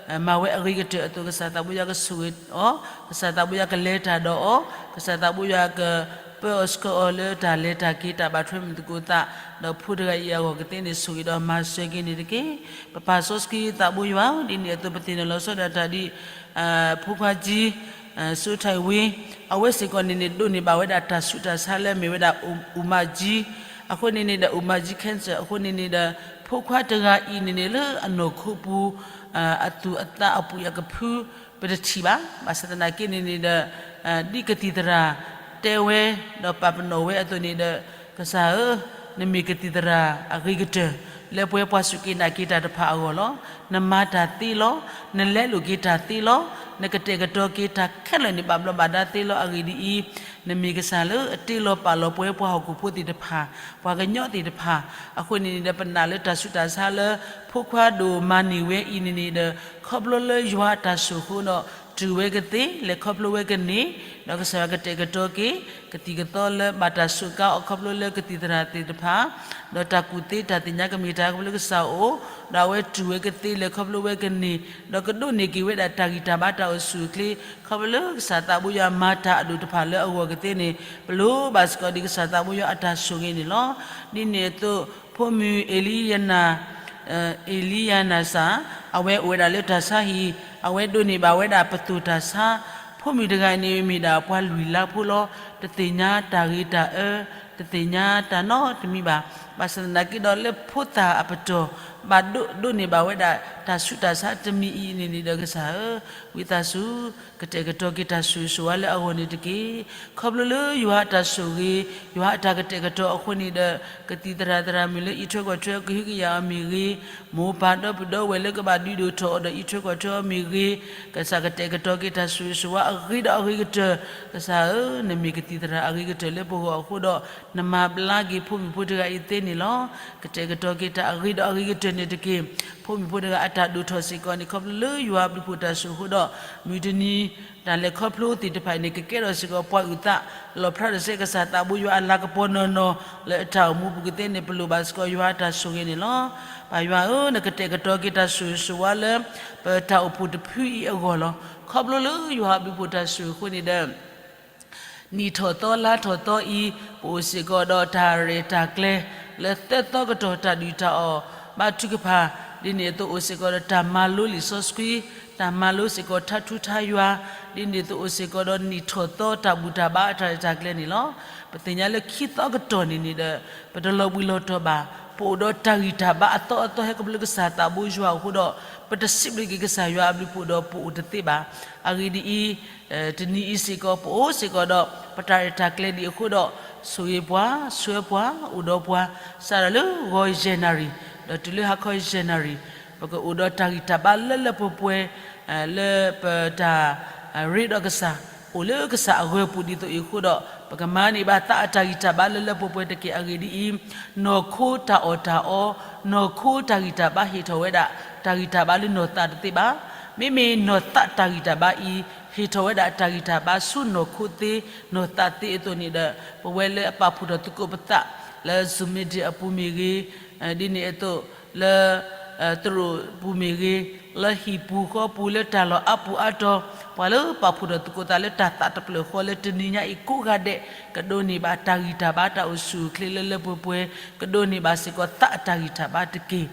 မၤဝဲအဂ့ၤကတၢၢ်အသိး ကစၢ်သးဘိယွၤကဆိၣ်ဂ့ၤအီၤ, ကစၢ်သးဘိယွၤကလဲၤတၢ်ဒီးအီၤ, ကစၢ်သးဘိယွၤက ပၢအီၤဆှၢအီၤလၢတၢ်လဲၤတၢ်က့ၤ တၢ်ဘၣ်ထွဲမုာ်သကိးသး, ဒီးဖိတဂၤအံၤအဂီၢ်ကသ့န့ၣ် ဆိၣ်ဂ့ၤဒီးမၤစၢၤက့ၤန့ၣ်တက့ၢ်. ပပၢ်စီဆှံသးဘိယွၤဧၢ, ဒ်န့ၣ်အသိးပသ့ၣ်နီၣ်လီၤဆီဒၣ်တၢ်ဒ် ဖိခွါကၠံ စိထၢၣ်ဝ့ အဝဲစ့ၢ်ကီးန့ၣ်န့ၣ် ဒိးန့ၢ်ဘၣ်ဝဲဒၣ်တၢ်ဆူးတၢ်ဆါလၢမ့ၢ်ဝဲဒၣ် အိၣ်မးကၠံ အဃိန့ၣ်န့ၣ်ဒီး အိၣ်မးကၠံ cancer အဃိန့ၣ်န့ၣ်ဒီး ဖိခွါတဂၤအံၤန့ၣ်န့ၣ် လၢအနီၢ်ခိပူၤ အသူၣ်အသးအပှံၢ်အကဖု ပတထံၣ်ဘၣ်. ဘၣ်ဆၣ်သနာ်က့န့ၣ်န့ၣ်ဒီး ဒ်ကသံၣ်သရၣ်တဲဝဲ ဒီးပာ်ပနီၣ်ဝဲအသိးန့ၣ်ဒီး ကစၢ်ဧၢ, နမ့ၢ်ကသံၣ်သရၣ်အဂ့ၤကတၢၢ် လၢပဝဲပှၤစူၢ်က့ၤနာ်က့ၤတၢ်တဖၣ်အဂီၢ်လီၤ. နမၤတၢ်သ့လီၤ. နလဲလိာ်က့ၤတၢ်သ့လီၤ. နကတဲာ်ကတီၤက့ၤတၢ်ခဲလၢာ်န့ၣ် ဘၣ်ဘျီးဘၣ်ဒါသ့လီၤ. အဂ့ၢ်ဒ်အံၤ, နမ့ၢ်ကစၢ်လၢအတ့လီၤပာ်လီၤပဝဲပှၤဟီၣ်ခိၣ်ဖိသ့ၣ်တဖၣ်, ပှၤကညီသ့ၣ်တဖၣ်, အဃိန့ၣ်န့ၣ်ဒီး ပနာ်လၢတၢ်ဆူးတၢ်ဆါလၢ ဖိခွါဒိၣ်မၤန့ၢ်ဝဲအံၤန့ၣ်န့ၣ်ဒီး ခီဖျိလၢယွၤအတၢ်ဆိၣ်အဃိဒီး တူၢ်ဝဲကသ့ လဲၤခီဖျိဝဲကန့ၢ်, ဒီးကစၢ်ယွၤကတဲာ်ကတီၤက့ၤ ကသံၣ်ကသီလၢဘၣ်တၢ်စူးကါအီၤခီဖျိလၢကသံၣ်သရၣ်သ့ၣ်တဖၣ်, ဒီးတၢ်ကူၣ်သ့တၢ်သ့ၣ်ညါကမ့ၢ်တၢ်ခီဖျိလၢကစၢ်အအိၣ်, ဒီးအဝဲတူၢ်ဝဲကသ့ လဲၤခီဖျိဝဲကန့ၢ်, ဒီးကဒိးန့ၢ်က့ၤဝဲဒၣ်တၢ်ဂံၢ်တၢ်ဘါတၢ်အိၣ်ဆူၣ်အိၣ်ချ့ ခီဖျိလၢကစၢ်သးဘိယွၤမၤတၢ်အဒိၣ်တဖၣ်လၢအဂီၢ်ကသ့န့ၣ် ပလိၣ်ဘၣ်စ့ၢ်ကီးဒ်ကစၢ်သးဘိယွၤအတၢ်ဆိၣ်ဂ့ၤန့ၣ်လီၤ. ဒ်န့ၣ်အသိး ဖိမုၣ်အ့လံယနၤ အ့လံယနၤစၤ အဝဲအိၣ်ဝဲဒၣ်လၢတၢ်ဆါဟံၣ်, အဝဲဒိးန့ၢ်ဘၣ်ဝဲဒၣ်ပသိၣ်တၢ်ဆါ, ဖိမုၣ်တဂၤန့ၣ်မ့ၢ်ဒၣ်ပှၤလွံၢ်လါဖိလီၤ. တသ့ၣ်ညါတၢ်ဂ့ၤတၢ်အၢ, တသ့ၣ်ညါတၢ်နီတမံၤဘၣ်. ဘၣ်ဆၣ်သနာ်က့ဒီးလၢဖိသၣ်အပတီၢ် ဘၣ်ဒိးန့ၢ်ဘၣ်ဝဲဒၣ်တၢ်ဆူးတၢ်ဆါတမံၤအံၤန့ၣ်န့ၣ်ဒီး ကစၢ်ဧၢ, ဝံသးစူၤ ကတဲာ်ကတီၤက့ၤတၢ်ဆိၣ်ဂ့ၤဆိၣ်ဝါလၢအဂီၢ်န့ၣ်တက့ၢ်. ခီဖျိလၢယွၤအတၢ်ဆိၣ်ဂ့ၤ, ယွၤအတၢ်ကတဲာ်ကတီၤအဃိန့ၣ်ဒီး ကသံၣ်သရၣ်သရၣ်မုၣ်လၢအံးထွဲကွၢ်ထွဲကဟုကယာ်အီၤမ့ၢ်ဂ့ၤ, မိၢ်ပၢ်ဒီပုၢ်ဒီဝဲၢ်လၢကဘၣ်ဒုးဒိၣ်ထီၣ်အီၤဒီးအံးထွဲကွၢ်ထွဲအီၤမ့ၢ်ဂ့ၤ, ကစၢ်ကတဲာ်ကတီၤက့ၤတၢ်ဆိၣ်ဂ့ၤဆိၣ်ဝါအဂ့ၤဒီးအဂ့ၤကတၢၢ်, ကစၢ်ဧၢ, နမ့ၢ်ကသံၣ်သရၣ်အဂ့ၤကတၢၢ်လၢပဂီၢ်အဃိဒီး နမၤဘျါက့ၤဖိမုၣ်ဖိတဂၤအံၤသ့န့ၣ်လီၤ. ကတဲာ်ကတီၤက့ၤတၢ်အဂ့ၤဒီးအဂ့ၤကတၢၢ်န့ၣ်တက့ၢ်. ဖိမုၣ်ဖိတဂၤအတၢ်ဒိၣ်ထီၣ်စ့ၢ်ကီးန့ၣ် ခီဖျိလၢယွၤအဘျုးဖှိၣ်တၢ်ဆိၣ်အဃိဒီး မုၢ်တနံၤ တၢ်လဲၤခီဖျိသ့ၣ်တဖၣ်အံၤန့ၣ် ကကဲထီၣ်စ့ၢ်ကီးပှၤအုၣ်သး လီၣ်ဖျါထီၣ်စ့ၢ်ကီးကစၢ်သးဘိယွၤအလၤကပီၤနီၢ်နီၢ် လၢအတၢ်အိၣ်မူပူၤကသ့န့ၣ် ပလိၣ်ဘၣ်စ့ၢ်ကီးယွၤအတၢ်ဆိၣ်ဂ့ၤန့ၣ်လီၤ. ပၢ်ယွၤဧၢ, နကတဲာ်ကတီၤက့ၤတၢ်ဆိၣ်ဂ့ၤဆိၣ်ဝါလၢ ပတၢ်အိၣ်ဖှိၣ်တဖုအံၤအဂီၢ်လီၤ. ခီဖျိလၢယွၤအဘျုးဖှိၣ်တၢ်ဆိၣ်ဂ့ၤအဃိန့ၣ်ဒီး နံၣ်ထီၣ်သီလါထီၣ်သီအံၤ ပအိၣ်စ့ၢ်ကီးဒီးတၢ်ရဲၣ်တၢ်ကျဲၤ လၢသၢသီကတီၢ်တၢ်ဒုၣ်တၢ်အီၣ်ဘါထုကဖၣ်, ဒ်န့ၣ်အသိးအိၣ်စ့ၢ်ကီးဒီးတၢ်မၤလိလံာ်စီဆှံ, တၢ်မၤလိစ့ၢ်ကီးထါထူထါယွၤ, ဒ်န့ၣ်အသိးအိၣ်စ့ၢ်ကီးဒီးနံၣ်ထီၣ်သီတၢ်ဘူၣ်တၢ်ဘါအတၢ်ရဲၣ်တၢ်ကျဲၤန့ၣ်လီၤ. ပသ့ၣ်ညါလၢခံသီကတီၢ်န့ၣ်န့ၣ်ဒီး ပတလီၤဘှံးလီၤတီၤဘၣ်, ပအိၣ်ဒီးတၢ်ဂံၢ်တၢ်ဘါအသီအသီဟဲကပလၢကစၢ်သးဘိယွၤအဃိဒီး ပတစံးဘျုးက့ၤကစၢ်ယွၤအဘျုးဖှိၣ်ဒီးပအိၣ်တသ့ဘၣ်. အဂ့ၢ်ဒ်အံၤ, တနံၤအံၤစ့ၢ်ကီး ပအိၣ်စ့ၢ်ကီးဒီး ပတၢ်ရဲၣ်တၢ်ကျဲၤဒံးအဃိဒီး ဆိၣ်ဂ့ၤပှၤ, ဆှၢပှၤ, အိၣ်ဒီးပှၤ, စးထီၣ်လၢဂီၤယဲၢ်နၣ်ရံၣ် ဒီးတုၤလၢဟါခီယဲၢ်နၣ်ရံၣ်, ပကအိၣ်ဒီးတၢ်ဂံၢ်တၢ်ဘါလၢလၢပှဲၤပှဲၤ, လၢပတၢ်ရ့ဒီးကစၢ်, အိၣ်လၢကစၢ်အဂီၢ်ပူၤဒ်သိးအံၤအဃိဒီး ပကမၤန့ၢ်ဘၣ်သးအတၢ်ဂံၢ်တၢ်ဘါလၢလၢပှဲၤပှဲၤတက့ၢ်. အဂ့ၢ်ဒ်အံၤ, နီၢ်ခိတၢ်အီၣ်တၢ်အီ, နီၢ်ခိတၢ်ဂံၢ်တၢ်ဘါဟ့ၣ်ထီၣ်ဝဲဒၣ် တၢ်ဂံၢ်တၢ်ဘါလၢနီၢ်သးတသ့ဘၣ်. မ့မ့ၢ်နီၢ်သးတၢ်ဂံၢ်တၢ်ဘါအံၤ ဟ့ၣ်ထီၣ်ဝဲဒၣ်တၢ်ဂံၢ်တၢ်ဘါဆူနီၢ်ခိသ့ နီၢ်သးသ့အသိးန့ၣ်ဒီး ပဝဲလၢအပာ်ဖှိၣ်ထီၣ်သကိးပသး လၢ Zoom meeting အပူၤမ့ၢ်ဂ့ၤ, ဒ်န့ၣ်အသိး လၢ သရိာ်ပူၤမ့ၢ်ဂ့ၤ, လၢဟံၣ်ပူၤဃီပူၤ လၢတၢ်လီၢ်အါပူၤအါတီၤ, ပှၤလၢပာ်ဖှိၣ်ထီၣ်သကိးသးလၢတၢ်သးတဖျၢၣ်ဃီလၢတနံၤညါအံၤကိးဂၤဒဲး ကဒိးန့ၢ်ဘၣ်တၢ်ဂံၢ်တၢ်ဘါတၢ်အိၣ်ဆူၣ်အိၣ်ချ့လၢလၢပှဲၤပှဲၤ, ကဒိးန့ၢ်ဘၣ်စ့ၢ်ကီးသးအတၢ်ဂံၢ်တၢ်ဘါတက့ၢ်.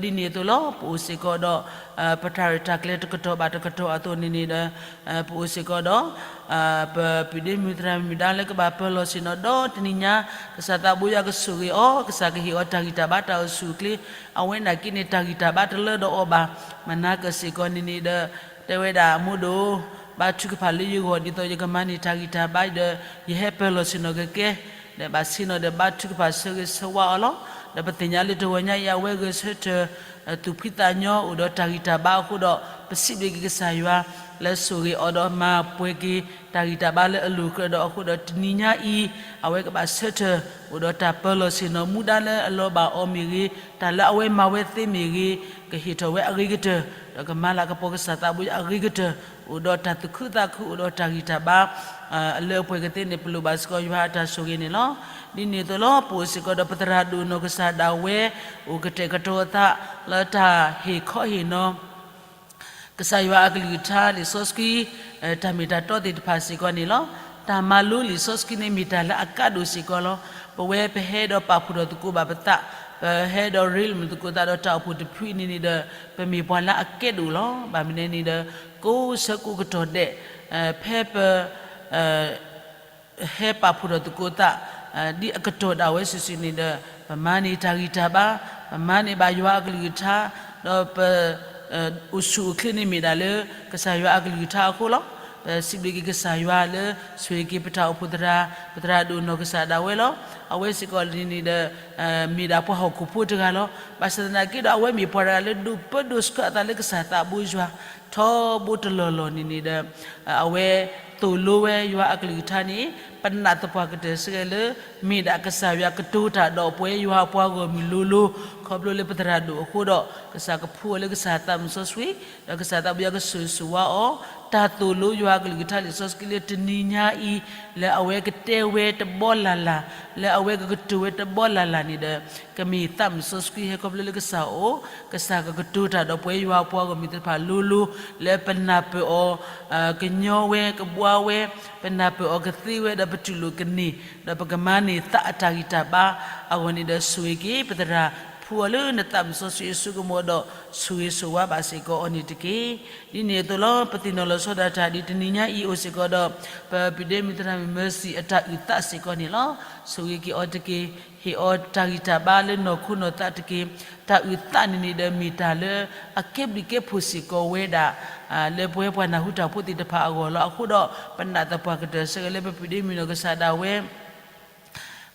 ဒီးဒ်န့ၣ်အသိးလီၤ ပအိၣ်စ့ၢ်ကီးဒီး ပတၢ်ရဲၣ်တၢ်ကျဲၤတကတီၢ်ဘၣ်တကတီၢ်အသိးန့ၣ်န့ၣ်ဒီး ပအိၣ်စ့ၢ်ကီးဒီး ပပုၢ်ဒ့မုၣ်သရၣ်မုၣ်ဒါလၢကဘၣ်ပၢၤလီၢ်ဆ့ၣ်နီၤဒီးတနံၤညါ ကစၢ်သးဘိယွၤကဆိၣ်ဂ့ၤအီၤ, ကစၢ်ကဟ့ၣ်အီၤတၢ်ဂံၢ်တၢ်ဘါတၢ်အိၣ်ဆူၣ်အိၣ်ချ့, အဝဲနာ်က့န့ၣ် တၢ်ဂံၢ်တၢ်ဘါတလၢဒီးအီၤဘၣ်. မနၤကစ့ၢ်ကီးန့ၣ်န့ၣ်ဒီး တဲဝဲဒၣ်မိၢ်ဒိၣ်, ဘါထုကဖၣ်လၢယဂီၢ်ဒ်သိးယကမၤန့ၢ်တၢ်ဂံၢ်တၢ်ဘါဒီး ယဟဲပၢၤလီၢ်ဆ့ၣ်နီၤကကဲ ဒီးဘၣ်ဆ့ၣ်နီၤဒီးဘါထုကဖၣ်ဆၢဂ့ၤဆၢဝါအီၤလီၤ. ဒီးပသ့ၣ်ညါလၢတဂီၤညါအံၤ အဝဲဂဲၤဆၢထၢၣ် သူၣ်ဖှံသးညီ အိၣ်ဒီးတၢ်ဂံၢ်တၢ်ဘါအဃိဒီး ပစံးဘျုးက့ၤကစၢ်ယွၤ လၢဆိၣ်ဂ့ၤအီၤဒီးမၤပှဲၤက့ၤ တၢ်ဂံၢ်တၢ်ဘါလၢအလိၤကြၢးဒီးအဃိဒီး တနံၤညါအံၤ အဝဲကဘၣ်ဆၢထၢၣ် အိၣ်ဒီးတၢ်ပၢၤလီၢ်ဆ့ၣ်နီၤ မူဒါလၢအလီၤဘၣ်အီၤမ့ၢ်ဂ့ၤ, တၢ်လၢအဝဲမၤဝဲသ့မ့ၢ်ဂ့ၤ, ကဟ့ၣ်ထီၣ်ဝဲအဂ့ၤကတၢၢ်, ဒီးကမၤလၤကပီၤကစၢ်သးဘိအဂ့ၤကတၢၢ်, အိၣ်ဒီးတၢ်သူၣ်ခုသးခု အိၣ်ဒီးတၢ်ဂံၢ်တၢ်ဘါ အလၢအပှဲၤကသ့န့ၣ် ပလိၣ်ဘၣ်စ့ၢ်ကီးယွၤအတၢ်ဆိၣ်ဂ့ၤန့ၣ်လီၤ. ဒ်န့ၣ်အသိးလီၤ ပအိၣ်စ့ၢ်ကီးဒီးပသရၣ်ဒိၣ်နီၢ်ကစၢ်ဒၣ်ဝဲ အိၣ်ကတဲာ်ကတီၤအသး လၢတၢ်ဟ့ၣ်ခီဟ့ၣ်နီၤ ကစၢ်ယွၤအကလုၢ်ကထါ လံာ်စီဆှံ တၢ်မ့ၢ်တၢ်တီသ့ၣ်တဖၣ်စ့ၢ်ကီးန့ၣ်လီၤ. တၢ်မၤလိလံာ်စီဆှံန့ၣ် မ့ၢ်တၢ်လၢအကါဒိၣ်စ့ၢ်ကီးလီၤ. ပဝဲပဟဲဒီးပာ်ဖှိၣ်ထီၣ်သကိးဘၣ်ပသး, ပဟဲဒီးရ့လိာ်သကိးသးဒီးတၢ်အိၣ်ဖှိၣ်တဖုအံၤန့ၣ်န့ၣ်ဒီး ပမ့ၢ်ပှၤလၢအကဲဒိၣ်လီၤ. ဘၣ်မနုၤန့ၣ်ဒီး ကိးဆၢကိးကတီၢ်ဒဲး ဖဲပ ဟဲပာ်ဖှိၣ်ထီၣ်သကိးသး ဒ်အကတီၢ်ဒၣ်ဝဲစုာ်စုာ်န့ၣ်ဒီး ပမၤန့ၢ်တၢ်ဂံၢ်တၢ်ဘါ, ပမၤန့ၢ်ဘၣ်ယွၤအကလုၢ်ကထါ, ဒီးပ အိၣ်ဆူၣ်အိၣ်ချ့န့ၣ်မ့ၢ်ဒၣ်လၢ ကစၢ်ယွၤအကလုၢ်ကထါအဃိလီၤ. ပစံးဘျုးက့ၤကစၢ်ယွၤလၢ ဆိၣ်ဂ့ၤက့ၤပတၢ်အိၣ်ဖှိၣ်သရၣ်, ပသရၣ်ဒိၣ်နီၢ်ကစၢ်ဒၣ်ဝဲလီၤ. အဝဲစ့ၢ်ကီးန့ၣ်န့ၣ်ဒီး မ့ၢ်ဒၣ်ပှၤဟီၣ်ခိၣ်ဖိတဂၤလီၤ. ဘၣ်ဆၣ်သနာ်က့ဒီး အဝဲမ့ၢ်ပှၤတဂၤလၢဒိးပၢဒိးဆှၢအသးလၢကစၢ်သးဘိယွၤ ထီဘိတလီၢ်လီၢ်န့ၣ်န့ၣ်ဒီး အဝဲသိၣ်လိဝဲယွၤအကလုၢ်ကထါန့ၣ် ပနာ်သပှၢ်ကတၢၢ်စ့ၢ်ကီးလၢ မ့ၢ်ဒၣ်ကစၢ်ယွၤကတိၤတၢ်ဒီးပဝဲယွၤအပှၤဂီၢ်မုၢ်လိၤလိၤ ခီဖျိလၢပသရၣ်ဒိၣ်အဃိဒီး ကစၢ်ကဖှူအီၤလၢကစၢ်သးမုၢ်စီဆှံ ဒီးကစၢ်သးဘိယွၤကဆိၣ်ဂ့ၤဆိၣ်ဝါအီၤ, တၢ်သိၣ်လိယွၤအကလုၢ်ကထါလံာ်စီဆှံလၢတနံၤညါအံၤ လၢအဝဲကတဲဝဲတဘီလၢ်လၢ်, လၢအဝဲကကတိၤဝဲတဘီလၢ်လၢ်န့ၣ်ဒီး ကမ့ၢ်သးမုၢ်စီဆှံဟဲခီဖျိလၢကစၢ်အအိၣ်, ကစၢ်ကကတိၤတၢ်ဒီးပဝဲယွၤအပှၤဂီၢ်မုၢ်သ့ၣ်တဖၣ်လိၤလိၤ လၢပနၢ်ပၢၢ်အီၤ ကညီဝဲကဘှါဝဲ, ပနၢ်ပၢၢ်အီၤကသ့ဝဲဒီးပတူၢ်လိာ်ကန့ၢ်, ဒီးပကမၤန့ၢ်သးအတၢ်ဂံၢ်တၢ်ဘါအဂီၢ်န့ၣ်ဒီးဆိၣ်ဂ့ၤက့ၤ ပသရၣ်ဖှူအီၤလၢနသးမုၢ်စီဆှံအစိကမီၤဒီး ဆိၣ်ဂ့ၤဆိၣ်ဝါဘၣ်စ့ၢ်ကီးအီၤန့ၣ်တက့ၢ်. ဒ်န့ၣ်အသိးလီၤ ပသ့ၣ်နီၣ်လီၤဆီဒၣ်တၢ်ဒ်တနံၤညါအံၤအိၣ်စ့ၢ်ကီးဒီး ပပုၢ်ဒ့မုၣ်သရၣ်မုၣ် Mercy အတၢ်အုၣ်သးစ့ၢ်ကီးန့ၣ်လီၤ. ဆိၣ်ဂ့ၤက့ၤအီၤတက့ၢ်, ဟ့ၣ်အီၤတၢ်ဂံၢ်တၢ်ဘါလၢနီၢ်ခိနီၢ်သးတက့ၢ်. တၢ်အုၣ်သးန့ၣ်န့ၣ်ဒီးမ့ၢ်တၢ်လၢ အကဲဘျုးကဲဖှိၣ်စ့ၢ်ကီးဝဲဒၣ် လၢပဝဲပှၤနၢ်ဟူတၢ်ဖိသ့ၣ်တဖၣ်အဂီၢ်လီၤ. အဃိဒီး ပနာ်သပှၢ်ကတၢၢ်စ့ၢ်ကီးလၢပပုၢ်ဒ့မုၣ်နီၢ်ကစၢ်ဒၣ်ဝဲ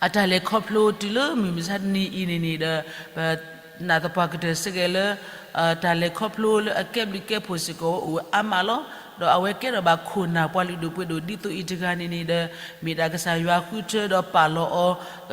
အတၢ်လဲၤခီဖျိတုၤလၢမုၢ်မဆါတနံၤအံၤန့ၣ်န့ၣ်ဒီး ပနာ်သပှၢ်ကတၢၢ်စ့ၢ်ကီးလၢ တၢ်လဲၤခီဖျိလၢအကဲဘျုးကဲဖှိၣ်စ့ၢ်ကီးဝဲအိၣ်ဝဲအါမးလီၤ. ဒီးအဝဲကဲထီၣ်ဘၣ်ခိၣ်နၢ်ပှၤလုၢ်ဒိၣ်ပှ့ၤဒိၣ်ဒ်သိးအံၤတဂၤန့ၣ်န့ၣ်ဒီး မ့ၢ်ဒၣ်ကစၢ်ယွၤဃုထၢဒီးပာ်လီၤအ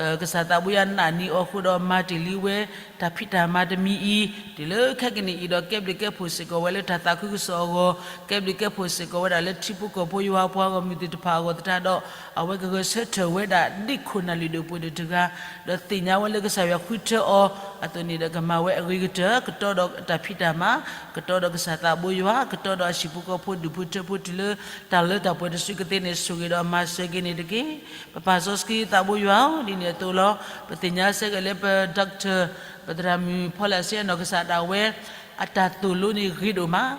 ီၤ, ကစၢ်သးဘိယွၤနာ်န့ၢ်အီၤအဃိဒီးမၤတ့ၢ်လံဝဲ တၢ်ဖံးတၢ်မၤတမံၤအံၤ တုၤလၢခဲကနံၣ်အံၤဒီး ကဲဘျုးကဲဖှိၣ်စ့ၢ်ကီးဝဲလၢတၢ်သးခုကစီၣ်အဂီၢ်, ကဲဘျုးကဲဖှိၣ်စ့ၢ်ကီးဝဲဒၣ်လၢထံဖိကီၢ်ဖိယွၤအပှၤဂီၢ်မုၢ်သ့ၣ်တဖၣ်အဂီၢ်သတးဒီး အဝဲကဂဲၤဆၢထၢၣ်ဝဲဒၣ်ဒ်ခိၣ်နၢ်လုၢ်ဒိၣ်ပှ့ၤဒိၣ်တဂၤ, ဒီးသ့ၣ်ညါဝဲလၢကစၢ်ယွၤဃုထၢအီၤအသိးန့ၣ်ဒီး ကမၤဝဲအဂ့ၤကတၢၢ် ကတီဒီးတၢ်ဖံးတၢ်မၤ, ကတီဒီးကစၢ်သးဘိယွၤ, ကတီဒီးအဟံၣ်ဖိဃီဖိဒူၣ်ဖိထၢဖိတုၤလၢ တၢ်လၢတၢ်ပှဲၤတစုကသ့န့ၣ် ဆိၣ်ဂ့ၤဒီးမၤစၢၤက့ၤန့ၣ်တက့ၢ်. ပပၢ်စီဆှံသးဘိယွၤဧၢ, ဒ်န့ၣ်အသိးလီၤ. ပသ့ၣ်ညါစ့ၢ်ကီးလၢပ doctor ပသရၣ်မုၣ်ဖီလၢ်စ့အနီၢ်ကစၢ်ဒၣ်ဝဲ အတၢ်သိၣ်လိန့ၣ်ဂ့ၤဒိၣ်မး,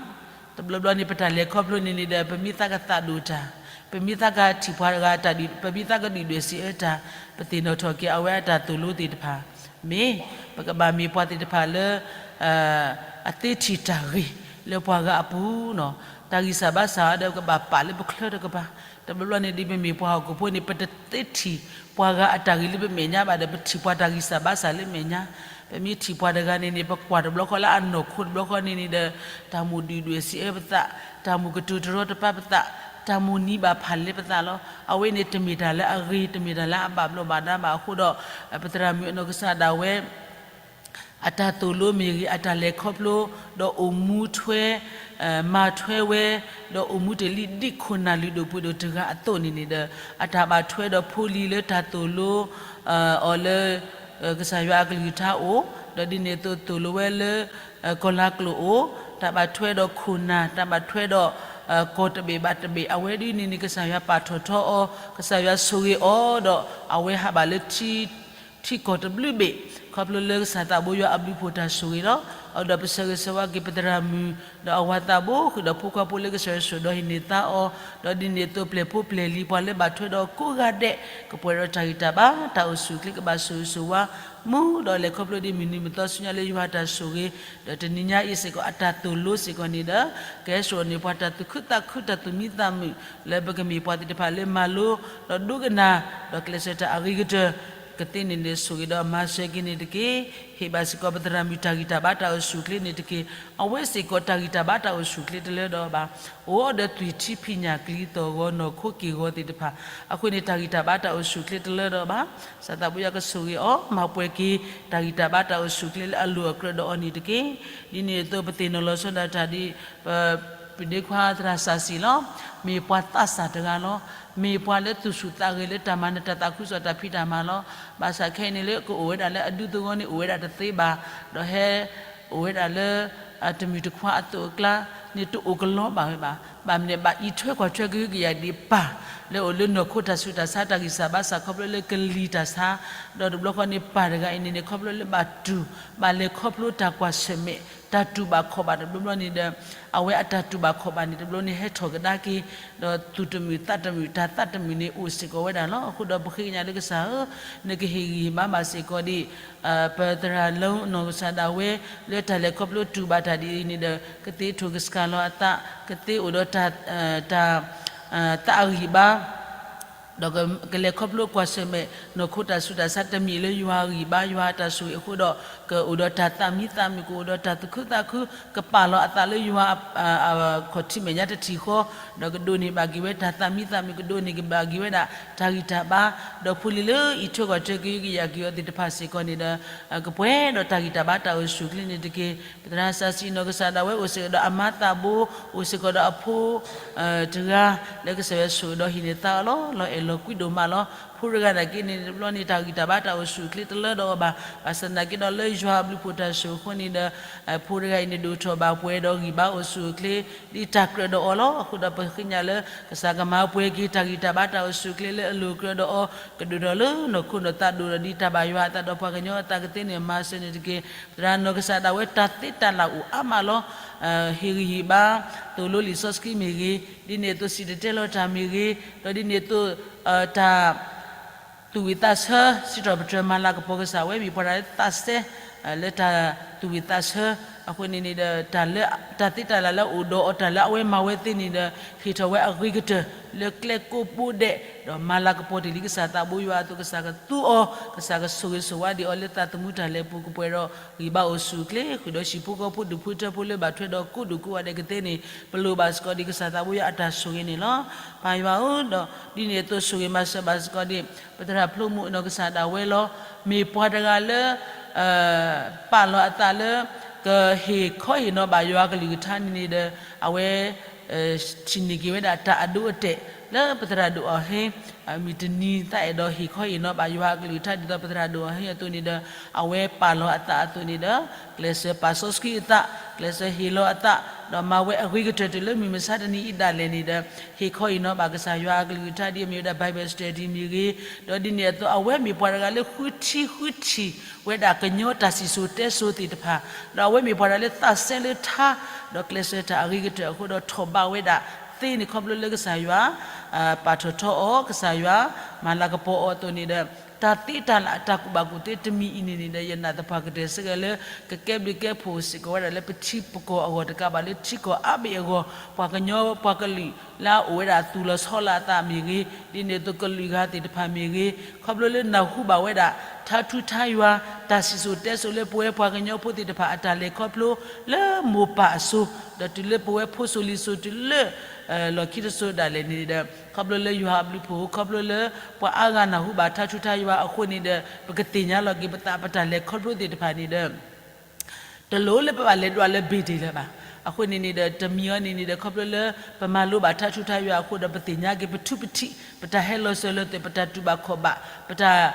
တဘျီဘျီန့ၣ် ပတၢ်လဲၤခီဖျိန့ၣ်န့ၣ်ဒီး ပမ့ၢ်သးကသးဒိၣ်တၢ်, ပမ့ၢ်သးကထံၣ်ပှၤတဂၤတၢ်ဒုး, ပမ့ၢ်သးကဒုၣ်ဒွဲၣ်စံးအၢတၢ်, ပသ့ၣ်နီၣ်ထီၣ်က့ၤအဝဲအတၢ်သိၣ်လိသ့ၣ်တဖၣ်, မ့ၢ် ပကဘၣ်မ့ၢ်ပှၤသ့ၣ်တဖၣ်လၢ အသ့ထံၣ်တၢ်ဂ့ၤလၢပှၤဂၤအပူၤနီၤ, တၢ်ဂံၢ်စၢ်ဘါစၢ်ဒီးကဘၣ်ပာ်လၢပချၢတကပၤ, တဘျီဘျီန့ၣ် ဒ်ပမ့ၢ်ပှၤဟီၣ်ခိၣ်ဖိန့ၣ် ပတသ့ထံၣ်ပှၤဂၤအတၢ်ဂ့ၤလၢပမဲာ်ညါဘၣ်ဒီး ပထံၣ်ပှၤတၢ်ဂံၢ်စၢ်ဘါစၢ်လၢမဲာ်ညါ, ပမ့ၢ်ထံၣ်ပှၤတဂၤန့ၣ်န့ၣ် ပကွၢ်တဘျီဃီလၢအနီၢ်ခိတဘျီဃီန့ၣ်န့ၣ်ဒီး တၢ်မိၣ်ဒုၣ်ဒွဲၣ်စံးအၢပသး, တၢ်မိၣ်ကတိၤတရီတပါပသး, တၢ်မိၣ်နံၤဘၣ်ဖးလဲပသးလီၤ. အဝဲန့ၣ်တမ့ၢ်တၢ်လၢအဂ့ၤ, တမ့ၢ်တၢ်လၢအဘၣ်ဘျီးဘၣ်ဒါဘၣ်အဃိဒီး ပသရၣ်မုၣ်အနီၢ်ကစၢ်ဒၣ်ဝဲ အတၢ်သိၣ်လိမ့ၢ်ဂ့ၤ, အတၢ်လဲၤခီဖျိ, ဒီးအိၣ်မူထွဲ, မၤထွဲဝဲ, ဒီးအိၣ်မူတ့ၢ်လံဒ်ခိၣ်နၢ်လုၢ်ဒိၣ်ပှ့ၤဒိၣ်တဂၤအသိးန့ၣ်န့ၣ်ဒီး အတၢ်ဘၣ်ထွဲဒီးဖိလံၤလၢတၢ်သိၣ်လိ အီၤလၢ ကစၢ်ယွၤအကလုၢ်ကထါအိၣ်, ဒီးဒ်န့ၣ်အသိးသိၣ်လိဝဲလၢ ကီၢ်လၤကျိာ်အိၣ်, တၢ်ဘၣ်ထွဲဒီးခိၣ်နၢ်, တၢ်ဘၣ်ထွဲဒီး ကီၢ်တဘ့ၣ်ဘၣ်တဘ့ၣ်, အဝဲဒ်န့ၣ်န့ၣ် ကစၢ်ယွၤပာ်ထီၣ်ထီအီၤ, ကစၢ်ယွၤဆိၣ်ဂ့ၤအီၤဒီး အဝဲဟးဘၣ်လၢ ထံကီၢ်တဘျုးဘ့ၣ်, ခီဖျိလၢကစၢ်သးဘိယွၤအဘျုးဖှိၣ်တၢ်ဆိၣ်ဂ့ၤလီၤ. အဒီးပဆၢဂ့ၤဆၢဝါက့ၤပသရၣ်မုၣ်, ဒီးအဝၤသးဘိဃုာ်ဒီးဖိခွါဖိလၢကစၢ်ယွၤဆိၣ်ဒီးဟံးန့ၢ်သါအီၤ, ဒီးဒ်န့ၣ်အသိးပျဲၢ်ဖိပျဲၢ်လံၤပှၤလၢဘၣ်ထွဲဒီးကိးဂၤဒဲး, ကပှဲၤဒီးတၢ်ဂံၢ်တၢ်ဘါ, တၢ်အိၣ်ဆူၣ်အိၣ်ချ့ကဘၣ်ဆိၣ်ဂ့ၤဆိၣ်ဝါ, မူဒီးလဲၤခီဖျိဒ်မုၢ်နံၤမုၢ်သီဆူညါလၢယွၤတၢ်ဆိၣ်ဂ့ၤ, ဒီးတနံၤညါအံၤစ့ၢ်ကီး အတၢ်သိၣ်လိစ့ၢ်ကီးန့ၣ်ဒီး ကဟဲစိာ်န့ၢ်ပှၤတၢ်သူၣ်ခုသးခုတၢ်သူၣ်မံသးမုာ် လၢပကမ့ၢ်ပှၤသ့ၣ်တဖၣ်လၢမၤလိ, ဒီးဒိကနၣ်, ဒီးကျဲးစၢးတၢ်အဂ့ၤကတၢၢ် ကသ့န့ၣ်န့ၣ် ဆိၣ်ဂ့ၤဒီးမၤစၢၤက့ၤန့ၣ်တက့ၢ်. ဟ့ၣ်ဘၣ်စ့ၢ်ကီးပသရၣ်မုၣ်တၢ်ဂံၢ်တၢ်ဘါတၢ်အိၣ်ဆူၣ်အိၣ်ချ့န့ၣ်တက့ၢ်. အဝဲစ့ၢ်ကီးတၢ်ဂံၢ်တၢ်ဘါတၢ်အိၣ်ဆူၣ်အိၣ်ချ့တလၢဒီးဘၣ်, အိၣ်ဒီးသွံၣ်ထံဖံးညၣ်ကျံသီၣ်ဂီၤနီၢ်ခိက့ၢ်ဂီၤသ့ၣ်တဖၣ်, အဃိန့ၣ်တၢ်ဂံၢ်တၢ်ဘါတၢ်အိၣ်ဆူၣ်အိၣ်ချ့တလၢဒီးဘၣ်. ကစၢ်သးဘိယွၤကဆိၣ်ဂ့ၤအီၤ မၤပှဲၤက့ၤ တၢ်ဂံၢ်တၢ်ဘါတၢ်အိၣ်ဆူၣ်အိၣ်ချ့လၢအလိၤအကြၢးဒီးအီၤန့ၣ်တက့ၢ်. ဒ်န့ၣ်အသိးပသ့ၣ်နီၣ်လီၤဆီဒၣ်တၢ်ဒ် ပပုၢ်ဒ့ခွါသရၣ်စၢ်စံးလီၤ. မ့ၢ်ပှၤသးစၢ်တဂၤလီၤ. မ့ၢ်ပှၤလၢသူၣ်ဆူၣ်သးဂဲၤလၢတၢ်မၤနၢၤတၢ်သးခုကစီၣ်တၢ်ဖံးတၢ်မၤလီၤ. ဘၣ်ဆၣ်ခဲအံၤန့ၣ်လၢကအိၣ်ဝဲဒၣ်လၢအဒူသဝီန့ၣ် အိၣ်ဝဲဒၣ်တသ့ဘၣ်, ဒီးဟဲ အိၣ်ဝဲဒၣ်လၢ တမုၢ်တခွါအသိးအကျါန့ၣ် တအိၣ်ကလီဘၣ်ဝဲဘၣ်. ဘၣ်မနုၤဘၣ်အံးထွဲကွၢ်ထွဲကဟုကယာ်ဒံးပၢ် လၢအိၣ်လၢနီၢ်ခိတၢ်ဆူးတၢ်ဆါတၢ်ဂံၢ်စၢ်ဘါစၢ်ခီဖျိလၢကလံၤတၢ်ဆါ, ဒီးတဘျီဃီန့ၣ်ပၢ်တဂၤအံၤန့ၣ်န့ၣ် ခီဖျိလၢဘၣ်တူၢ် ဘၣ်လဲၤခီဖျိတၢ်ကွၢ်ဆၢၣ်မဲာ် တၢ်တူၢ်ဘၣ်ခီၣ်ဘၣ်တဘျီဘျီန့ၣ်ဒီး အဝဲအတၢ်တူၢ်ဘၣ်ခီၣ်ဘၣ်န့ၣ် တဘျီန့ၣ်ဟဲထီၣ်ကဒါက့ၤ ဒီးသူၣ်တမုာ်သးတမုာ် တၢ်သးတမုာ်န့ၣ်အိၣ်စ့ၢ်ကီးဝဲဒၣ်လီၤ. အဃိဒီးပဃ့ကညးလၢကစၢ်ဧၢ, နကဟ့ၣ်ဂံၢ်ဟ့ၣ်ဘါဘၣ်စ့ၢ်ကီးဒံး ပသရၣ်လၢနီၢ်ကစၢ်ဒၣ်ဝဲ လၢတၢ်လဲၤခီဖျိတူၢ်ဘၣ်တၢ်ဒ်အံၤန့ၣ်ဒီး ကသ့ထိၣ်ကစှၤလီၤအသး, ကသ့အိၣ်ဒီးတၢ် တၢ် သးအဂံၢ်ဘါ ဒီးကလဲၤခီဖျိကွၢ်ဆၢၣ်မဲာ် နီၢ်ခိတၢ်ဆူးတၢ်ဆါတမံၤလၢယွၤအဂံၢ်ဘါ ယွၤအတၢ်ဆိၣ်ဂ့ၤအဃိဒီး ကအိၣ်ဒီးတၢ်သးမံသးမုာ် ကအိၣ်ဒီးတၢ်သူၣ်ခုသးခု ကပာ်လီၤအသးလၢယွၤ အခီၣ်ထံးမဲာ်ညါတထံၣ်ဃီ, ဒီးကဒိးန့ၢ်ဘၣ်က့ၤဝဲတၢ်သးမံသးမုာ် ကဒိးန့ၢ်က့ၤဘၣ်က့ၤဝဲဒၣ် တၢ်ဂံၢ်တၢ်ဘါ, ဒီးဖိလံၤလၢအံးထွဲကွၢ်ထွဲကဟုကယာ်က့ၤအီၤသ့ၣ်တဖၣ်စ့ၢ်ကီးန့ၣ်ဒီး ကပှဲၤဒီးတၢ်ဂံၢ်တၢ်ဘါတၢ်အိၣ်ဆူၣ်အိၣ်ချ့န့ၣ်တက့ၢ်. ပသရၣ်စီဆှံနီၢ်ကစၢ်ဒၣ်ဝဲအိၣ်စ့ၢ်ကီးဒီးအမါသးဘိ, အိၣ်စ့ၢ်ကီးဒီးအဖိ တဂၤ လၢကစၢ်ယွၤဆိၣ်ဂ့ၤဒီးဟံးန့ၢ်သါအီၤလီၤ. လီၤအဲၣ်လီၤကွံဒိၣ်မးလီၤ. ဖိတဂၤနာ်က့န့ၣ် တဘျီန့ၣ် တၢ်ဂံၢ်တၢ်ဘါတၢ်အိၣ်ဆူၣ်အိၣ်ချ့တလၢဒီးအီၤဘၣ်. ဘၣ်ဆၣ်သနာ်က့ဒီးလၢယွၤအဘျုးဖှိၣ်တၢ်ဆိၣ်အဃိန့ၣ်ဒီး ဖိတဂၤအံၤန့ၣ် ဒိၣ်ထီၣ်ဘၣ်ပှဲၤဒီးဂံၢ်ဘါအိၣ်ဆူၣ်အိၣ်ချ့ ဒ်တၢ်ကြၢးဒီးအီၤလီၤ. အဃိဒီးပဃ့ကညးလၢ ကစၢ်ကမၤပှဲၤက့ၤတၢ်ဂံၢ်တၢ်ဘါတၢ်အိၣ်ဆူၣ်အိၣ်ချ့လၢအလိၤကြၢးဒီးအီၤ ကဒိၣ်ထီၣ်လၢနီၢ်ခိနီၢ်သးဒိၣ်ဒီးဒ်တၢ်ဘၣ်ယွၤအသးဒီးပှၤကညီအသးကသ့န့ၣ် မၤစၢၤန့ၣ်တက့ၢ်. ပသရၣ်နီၢ်ကစၢ်ဒၣ်ဝဲတၢ်သ့တၢ်လၢ်အိၣ်အါမးလီၤ. ဟ့ၣ်ဂံၢ်ဟ့ၣ်ဘါ သိၣ်လိလံာ်စီဆှံမ့ၢ်ဂ့ၤ, ဒ်န့ၣ်အသိးစံၣ်တဲၤတဲလီၤတၢ်မ့ၢ်ဂ့ၤ, ဒီးဒ်န့ၣ်အသိး တၢ် သူၣ်ဝံၣ်သးဆၢ စံးထီၣ်ပတြၢၤမၤလၤကပီၤကစၢ်ဝဲ မ့ၢ်ပှၤတဂၤလၢသးစဲ လၢတၢ်သူၣ်ဝံၣ်သးဆၢ အဃိန့ၣ်န့ၣ်ဒီး တၢ်လၢ တၢ်သ့တၢ်လၢ်လၢအအိၣ်ဒီးအီၤ တၢ်လၢအဝဲမၤဝဲသ့န့ၣ်ဒီး ဟ့ၣ်ထီၣ်ဝဲအဂ့ၤကတၢၢ် လၢကျဲကိးဘိဒဲး ဒီးမၤလၤကပီၤတ့ၢ်လံကစၢ်သးဘိယွၤအသိး ကစၢ်ကသူအီၤ ကစၢ်ကဆိၣ်ဂ့ၤဆိၣ်ဝါဒံးအီၤလၢသးသမူတၢ်လဲၤပူၤ ကပှဲၤဒီးဂံၢ်ဘါအိၣ်ဆူၣ်အိၣ်ချ့ ဃုာ်ဒီးဟံၣ်ဖိဃီဖိဒူၣ်ဖိထၢဖိလၢဘၣ်ထွဲဒီးကိးဒူၣ်ကိးဂၤဒဲးကသ့န့ၣ် ပလိၣ်ဘၣ်စ့ၢ်ကီးဒံးကစၢ်သးဘိယွၤအတၢ်ဆိၣ်ဂ့ၤန့ၣ်လီၤ. ပၢ်ယွၤဧၢ, ဒီးဒ်န့ၣ်အသိးဆိၣ်ဂ့ၤမၤစၢၤဘၣ်စ့ၢ်ကီးဒံး ပသရၣ်ဖျိမုၣ်နီၢ်ကစၢ်ဒၣ်ဝဲလီၤ. မ့ၢ်ပှၤတဂၤလၢ ပာ်လီၤအသးလၢ ကဟ့ၣ်ခီဟ့ၣ်နီၤဘၣ်ယွၤအကလုၢ်ကထါန့ၣ်န့ၣ်ဒီး အဝဲ ထံၣ်န့ၢ်က့ၤဝဲဒၣ်တၢ်အဒိအတဲာ် လၢပသရၣ်ဒိၣ်အီၤဟ့ မုၢ်တနံၤသးအဲၣ်ဒိးဟ့ၣ်ခီဟ့ၣ်နီၤဘၣ်ယွၤအကလုၢ်ကထါဒ်သိးပသရၣ်ဒိၣ်အီၤဟ့အသိးန့ၣ်ဒီး အဝဲပာ်လီၤအသးအသိးန့ၣ်ဒီး ကျဲးစၢးပာ်စီဆှံအသး ကျဲးစၢးဟ့ၣ်လီၤအသး ဒီးမၤဝဲအဂ့ၤကတၢၢ်တုၤလၢမုၢ်မဆါတနံၤအံၤဒၣ်လဲာ်န့ၣ်ဒီး ဟ့ၣ်ခီဟ့ၣ်နီၤဘၣ်ကစၢ်ယွၤအကလုၢ်ကထါဒ်အမ့ၢ်ဝဲဒၣ် Bible study မ့ၢ်ဂ့ၤ, ဒီးဒ်န့ၣ်အသိး အဝဲမ့ၢ်ပှၤတဂၤလၢဃုထံဃုထံၣ်ဝဲဒၣ်ကညီတၢ်စံၣ်စိၤတဲစိၤသ့ၣ်တဖၣ်, ဒီးအဝဲမ့ၢ်ပှၤတဂၤလၢသးစဲလၢထါ, ဒီးကျဲးစၢးတၢ်အဂ့ၤကတၢၢ်အဃိဒီးထီၣ်ဘးဝဲဒၣ်သ့န့ၣ် ခီဖျိလၢကစၢ်ယွၤ ပာ်ထီၣ်ထီအီၤ ကစၢ်ယွၤမၤလၤကပီၤအီၤအသိးန့ၣ်ဒီး တၢ်သ့တၢ်လၢ်အတၢ်ကူၣ်ဘၣ်ကူၣ်သ့တမံၤအံၤန့ၣ်န့ၣ်ဒီး ယနာ်သပှၢ်ကတၢၢ်စ့ၢ်ကီးလၢ ကကဲဘျုးကဲဖှိၣ်စ့ၢ်ကီးဝဲဒၣ်လၢပထံပကီၢ်အဂီၢ်တကးဘၣ်လၢထံကီၢ်အါဘ့ၣ်အဂီၢ် ပှၤကညီပှၤကလုာ်လၢအအိၣ်ဝဲဒၣ်သူၣ်လီၤဆီလီၤအသးမ့ၢ်ဂ့ၤ, ဒ်န့ၣ်အသိးကလုာ်ဂၤသ့ၣ်တဖၣ်မ့ၢ်ဂ့ၤ, ခီဖျိလၢနၢ်ဟူဘၣ်ဝဲဒၣ် ထါထူထါယွၤ တၢ်စံၣ်စိၤတဲစိၤလၢပဝဲပှၤကညီဖိသ့ၣ်တဖၣ်အတၢ်လဲၤခီဖျိ လၢမိၢ်ပၢ်အစိၤ ဒီးတုၤလၢပဝဲဖိစိၤလံၤစိၤတုၤလၢ လီၢ်ခံတစိၤဒၣ်လဲာ်န့ၣ်ဒီး ခီဖျိလၢယွၤအဘျုးဖှိၣ် ခီဖျိလၢပှၤအါဂၤနၢ်ဟူဘၣ်ထါထူထါယွၤအဃိန့ၣ်ဒီး ပကသ့ၣ်ညါလီၤက့ၤပသးပတၢ်လဲၤခီဖျိသ့ၣ်တဖၣ်န့ၣ်ဒီး တလိၣ်လၢပဘၣ်လဲၤဒွးလၢဘ့ၣ်တ့ၢ်လၢၤဘၣ်. အဃိန့ၣ်န့ၣ်ဒီး တမံၤအံၤန့ၣ်န့ၣ်ဒီး ခီဖျိလၢ ပမၤလိဘၣ်ထါထူထါယွၤအဃိဒီး ပသ့ၣ်ညါက့ၤပထူပထံး ပတၢ်ဟဲလီၤစၢၤလီၤသွဲၣ် ပတၢ်တူၢ်ဘၣ်ခီၣ်ဘၣ် ပတၢ်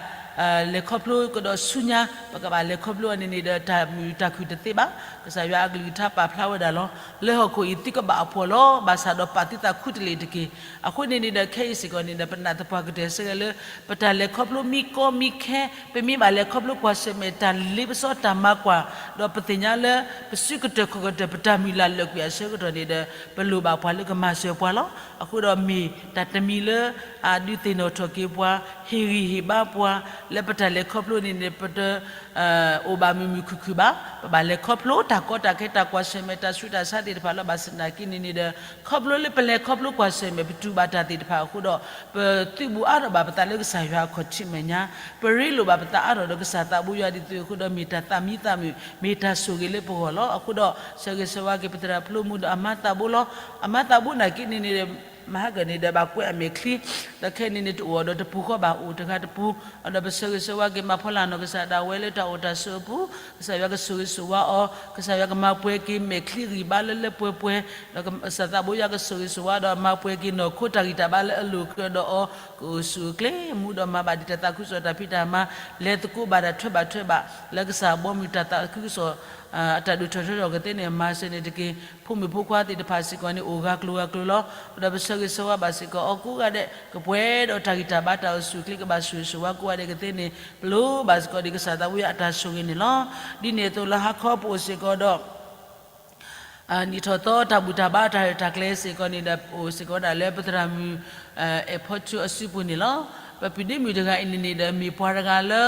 လဲၤခီဖျိကဒီးဆူညါ ပကဘၣ်လဲၤခီဖျိအီၤန့ၣ်န့ၣ်ဒီး တၢ်မုာ်တၢ်ခုၣ်တသ့ဘၣ်. ကစၢ်ယွၤအကလုၢ်ကထါပာ်ဖျါဝဲဒၣ်လီၤ. လၢဟီၣ်ခိၣ်အံၤသုကဘၣ်အဖှီၣ်လီၤ. ဘၣ်ဆၣ်ဒီးပာ်သုသးခူတလ့ၢ်တက့ၢ်. အဃိန့ၣ်န့ၣ်ဒီး ခဲအံၤစ့ၢ်ကီးန့ၣ်ဒီး ပနာ်သပှၢ်ကတၢၢ်စ့ၢ်ကီးလၢ ပတၢ်လဲၤခီဖျိမ့ၢ်ကီမ့ၢ်ခဲ ပမ့ၢ်ဘၣ်လဲၤခီဖျိကွၢ်ဆၢၣ်မဲာ်တၢ်လ့ပစီတၢ်မၤကွၢ် ဒီးပသ့ၣ်ညါလၢ ပစုကတၢၢ်ခီၣ်ကတၢၢ် ပတၢ်မုၢ်လၢ်လၢာ်ကွံာ်အဆၢကတီၢ်န့ၣ်ဒီး ပလိၣ်ဘၣ်ပှၤလၢကမၤစၢၤပှၤလီၤ. အဃိဒီးမ့ၢ်တၢ်တမံၤလၢ အဒုးသ့ၣ်နီၣ်ထီၣ်က့ၤပှၤ ဟ့ၣ်ဂံၢ်ဟ့ၣ်ဘါပှၤ လၢပတၢ်လဲၤခီဖျိန့ၣ်န့ၣ် ပတ အိၣ်ဘၣ်မုာ်မုာ်ခုၣ်ခုၣ်ဘၣ်. ပဘၣ်လဲၤခီဖျိတၢ်ကီတၢ်ခဲတၢ်ကွၢ်ဆၢၣ်မဲာ်တၢ်ဆူးတၢ်ဆါသ့ၣ်တဖၣ်လီၤ. ဘၣ်ဆၣ်သနာ်က့န့ၣ်န့ၣ်ဒီး ခီဖျိလၢပလဲၤခီဖျိကွၢ်ဆၢၣ်မဲာ် ပတူၢ်ဘၣ်တၢ်သ့ၣ်တဖၣ်အဃိဒီး ပသုးဘူးအါထီၣ်ဘၣ်ပသးလၢကစၢ်ယွၤအခီၣ်ထံးမဲာ်ညါ, ပရ့လိာ်ဘၣ်ပသးအါထီၣ်ဒီးကစၢ်သးဘိယွၤဒ်သိးအဃိဒီး မ့ၢ်တၢ်သးမံသးမုာ် မ့ၢ်တၢ်ဆိၣ်ဂ့ၤလၢပဂီၢ်လီၤ. အဃိဒီး ဆၢဂ့ၤဆၢဝါက့ၤပသရၣ်ဖျိမုၣ်ဒီးအမါသးဘိလီၤ. အမါသးဘိနာ်က့န့ၣ်န့ၣ် မဟါကၢၢ်န့ၣ်ဒီးဘၣ်ကွဲးအမဲာ်ချံ, ဒီးခဲအံၤန့ၣ်န့ၣ် တအိၣ်ဒီးတပူၤဃီဘၣ် အိၣ်တဂၤတပူၤ, ဒီးပဆၢဂ့ၤဆၢဝါက့ၤမၤဖီလာ်နီၢ်ကစၢ်ဒၣ်ဝဲလၢတၢ်အိၣ်တၢ်ဆိးအပူၤ, ကစၢ်ယွၤကဆိၣ်ဂ့ၤဆိၣ်ဝါအီၤ, ကစၢ်ယွၤကမၤပှဲၤက့ၤမဲာ်ချံဂံၢ်ဘါလၢလၢပှဲၤပှဲၤ, ဒီးကစၢ်သးဘိယွၤကဆိၣ်ဂ့ၤဆိၣ်ဝါဒီးမၤပှဲၤက့ၤနီၢ်ခိတၢ်ဂံၢ်တၢ်ဘါလၢအလိၤကြၢးဒီးအီၤ, ကအိၣ်ဆူၣ်အိၣ်ချ့မူဒီးမၤဘၣ်ဒံးတၢ်သးခုကစီၣ်တၢ်ဖံးတၢ်မၤ, လဲၤသကိးဘၣ်တၢ်ထွဲဘၣ်ထွဲဘၣ် လၢကစၢ်အဘီအမုၢ်တၢ်သးခုကစီၣ် အတၢ်ဒိၣ်ထီၣ်ထီထီၣ်ကသ့န့ၣ် မၤစၢၤန့ၢ်တက့ၢ်. ဖိမုၣ်ဖိခွါသ့ၣ်တဖၣ်စ့ၢ်ကီးန့ၣ် အိၣ်ဂၤကျိၤဂၤကျိၤလီၤ. အဃိဒီးပဆၢဂ့ၤဆၢဝါဘၣ်စ့ၢ်ကီးအီၤကိးဂၤဒဲး ကပှဲၤဒီးတၢ်ဂံၢ်တၢ်ဘါ တၢ်အိၣ်ဆူၣ်အိၣ်ချ့ကဘၣ်ဆူၣ်အိၣ်ဆူၣ်ဝါကိးဂၤဒဲးကသ့န့ၣ် ပလိၣ်ဘၣ်စ့ၢ်ကီးဒ်ကစၢ်သးဘိယွၤအတၢ်ဆိၣ်ဂ့ၤန့ၣ်လီၤ. ဒ်န့ၣ်အသိးလၢဟါခီပအိၣ်စ့ၢ်ကီးဒီး နံၣ်ထီၣ်သီတၢ်ဘူၣ်တၢ်ဘါတၢ်ရဲၣ်တၢ်ကျဲၤစ့ၢ်ကီးန့ၣ်ဒီး ပအိၣ်စ့ၢ်ကီးဒၣ်လၢပသရၣ်မုၣ် အဲၣ်ဖီထူအစုပူၤန့ၣ်လီၤ. ပပှၤဒ့မုၣ်တဂၤအံၤန့ၣ်န့ၣ်ဒီး မ့ၢ်ပှၤတဂၤလၢ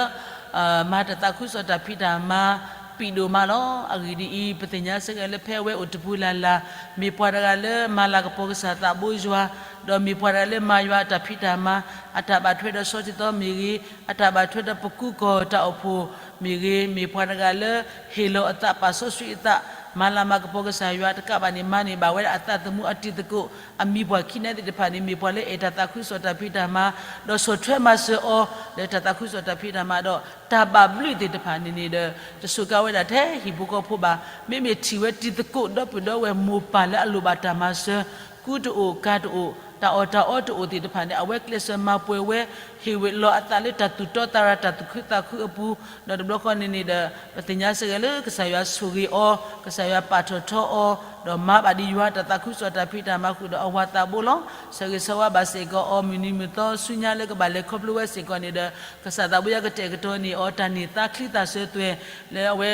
မၤတၢ်သးခုကစီၣ်တၢ်ဖံးတၢ်မၤ ပံာ်ဒိၣ်မးလီၤ. အဂ့ၢ်ဒ်အံၤ, ပသ့ၣ်ညါစ့ၢ်ကီးလၢဖဲအဝဲအိၣ်တပူၤလၢ်လၢ် မ့ၢ်ပှၤတဂၤလၢမၤလၤကပီၤကစၢ်သးဘိယွၤ, ဒီးမ့ၢ်ပှၤတဂၤလၢမၤယွၤအတၢ်ဖံးတၢ်မၤ, အတၢ်ဘၣ်ထွဲဒီးဆီတံၢ်သီမ့ၢ်ဂ့ၤ, အတၢ်ဘၣ်ထွဲဒီးပကူကီၢ်တၢ်အိၣ်ဖှိၣ်မ့ၢ်ဂ့ၤ, မ့ၢ်ပှၤတဂၤလၢဟ့ၣ်လီၤအသးပာ်စီဆှံအသး, မၤလၤမၤကပီၤကစၢ်ယွၤတကးဘၣ်န့ၣ် မၤန့ၢ်ဘၣ်ဝဲဒၣ်အသးသမူအတံၤသကိး အမံၤပှၢ်ခံနၢသ့ၣ်တဖၣ်န့ၣ် မ့ၢ်ပှၤလၢအဲၣ်တၢ်သးခုကစီၣ်တၢ်ဖံးတၢ်မၤ, ဒီးဆီၣ်ထွဲမၤစၢၤအီၤ လၢတၢ်သးခုကစီၣ်တၢ်ဖံးတၢ်မၤဒီး တၢ်ဘၣ်ဘျုးသ့ၣ်တဖၣ်န့ၣ်န့ၣ်ဒီး တဆိးကါဝဲဒၣ်ထဲဟံၣ်ဖိဃီဖိဘၣ်. မ့မ့ၢ်ထံၣ်ဝဲတံၤသကိးဒီပုၢ်ဒီဝဲၢ်မိၢ်ပၢ်လၢအလိၣ်ဘၣ်တၢ်မၤစၢၤ, ကူတအိၣ်ကၤတအိၣ်, တၢ်အီၣ်တၢ်အီတအိၣ်သ့ၣ်တဖၣ်န့ၣ် အဝဲကျဲးစၢးမၤပှဲၤဝဲ, ဟ့ၣ်ဝဲလီၤအသးလၢတၢ်သူၣ်တီသးရၤ တၢ်သူၣ်ခုသးခုအပူၤ, ဒီးတဘျီဃီန့ၣ်န့ၣ်ဒီး ပသ့ၣ်ညါစ့ၢ်ကီးလၢကစၢ်ယွၤဆိၣ်ဂ့ၤအီၤ, ကစၢ်ယွၤပာ်ထီၣ်ထီအီၤ, ဒီးမၤဘၣ်ဒံးယွၤတၢ်သးခုကစီၣ်တၢ်ဖံးတၢ်မၤဃုာ်ဒီးအဝၤသးဘိလီၤ. ဆၢဂ့ၤဆၢဝါဘၣ်စ့ၢ်ကီးအီၤ မုၢ်နံၤမုၢ်သီဆူညါလၢကဘၣ်လဲၤခီဖျိဝဲစ့ၢ်ကီးန့ၣ်ဒီး ကစၢ်သးဘိယွၤကတဲာ်ကတီၤန့ၢ်အီၤ တၢ်န့ၢ်သါချံသၣ်ဆၢသွဲၣ် လၢအဝဲ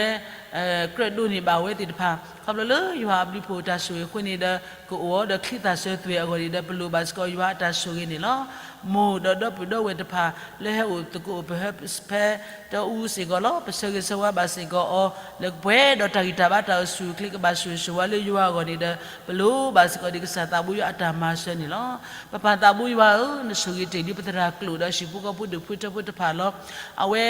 ကြၢးဒိးန့ၢ်ဘၣ်ဝဲသ့ၣ်တဖၣ် ခီဖျိလၢယွၤအဘျုးဖှိၣ်တၢ်ဆိၣ်ဂ့ၤအဃိန့ၣ်ဒီး ကအိၣ်ဒီးချံသၣ်ဆၢသွဲၣ်အဂီၢ်န့ၣ်ဒီး ပလိၣ်ဘၣ်စ့ၢ်ကီးယွၤအတၢ်ဆိၣ်ဂ့ၤန့ၣ်လီၤ. မိၢ်ဒီးဒီပုၢ်ဒီဝဲၢ်တဖၣ် လၢဟဲအိၣ်သကိးပဟၢဖဲတအူစ့ၢ်ကီးလီၤ. ပဆၢဂ့ၤဆၢဝါဘၣ်စ့ၢ်ကီးအီၤ လၢကပှဲၤဒီးတၢ်ဂံၢ်တၢ်ဘါတၢ်အိၣ်ဆူၣ်အိၣ်ချ့ကဘၣ်ဆူၣ်အိၣ်ဆူၣ်ဝါလၢယွၤအဂီၢ်န့ၣ်ဒီး ပလိၣ်ဘၣ်စ့ၢ်ကီးဒ်ကစၢ်သးဘိယွၤအတၢ်မၤစၢၤန့ၣ်လီၤ. ပပၢ်သးဘိယွၤဧၢ, နဆိၣ်ဂ့ၤတ့ၢ်ဒံးပသရၣ်ကျိာ်ဒီးဟံၣ်ဖိဃီဖိဒူၣ်ဖိထၢဖိတဖၣ်လီၤ. အဝဲ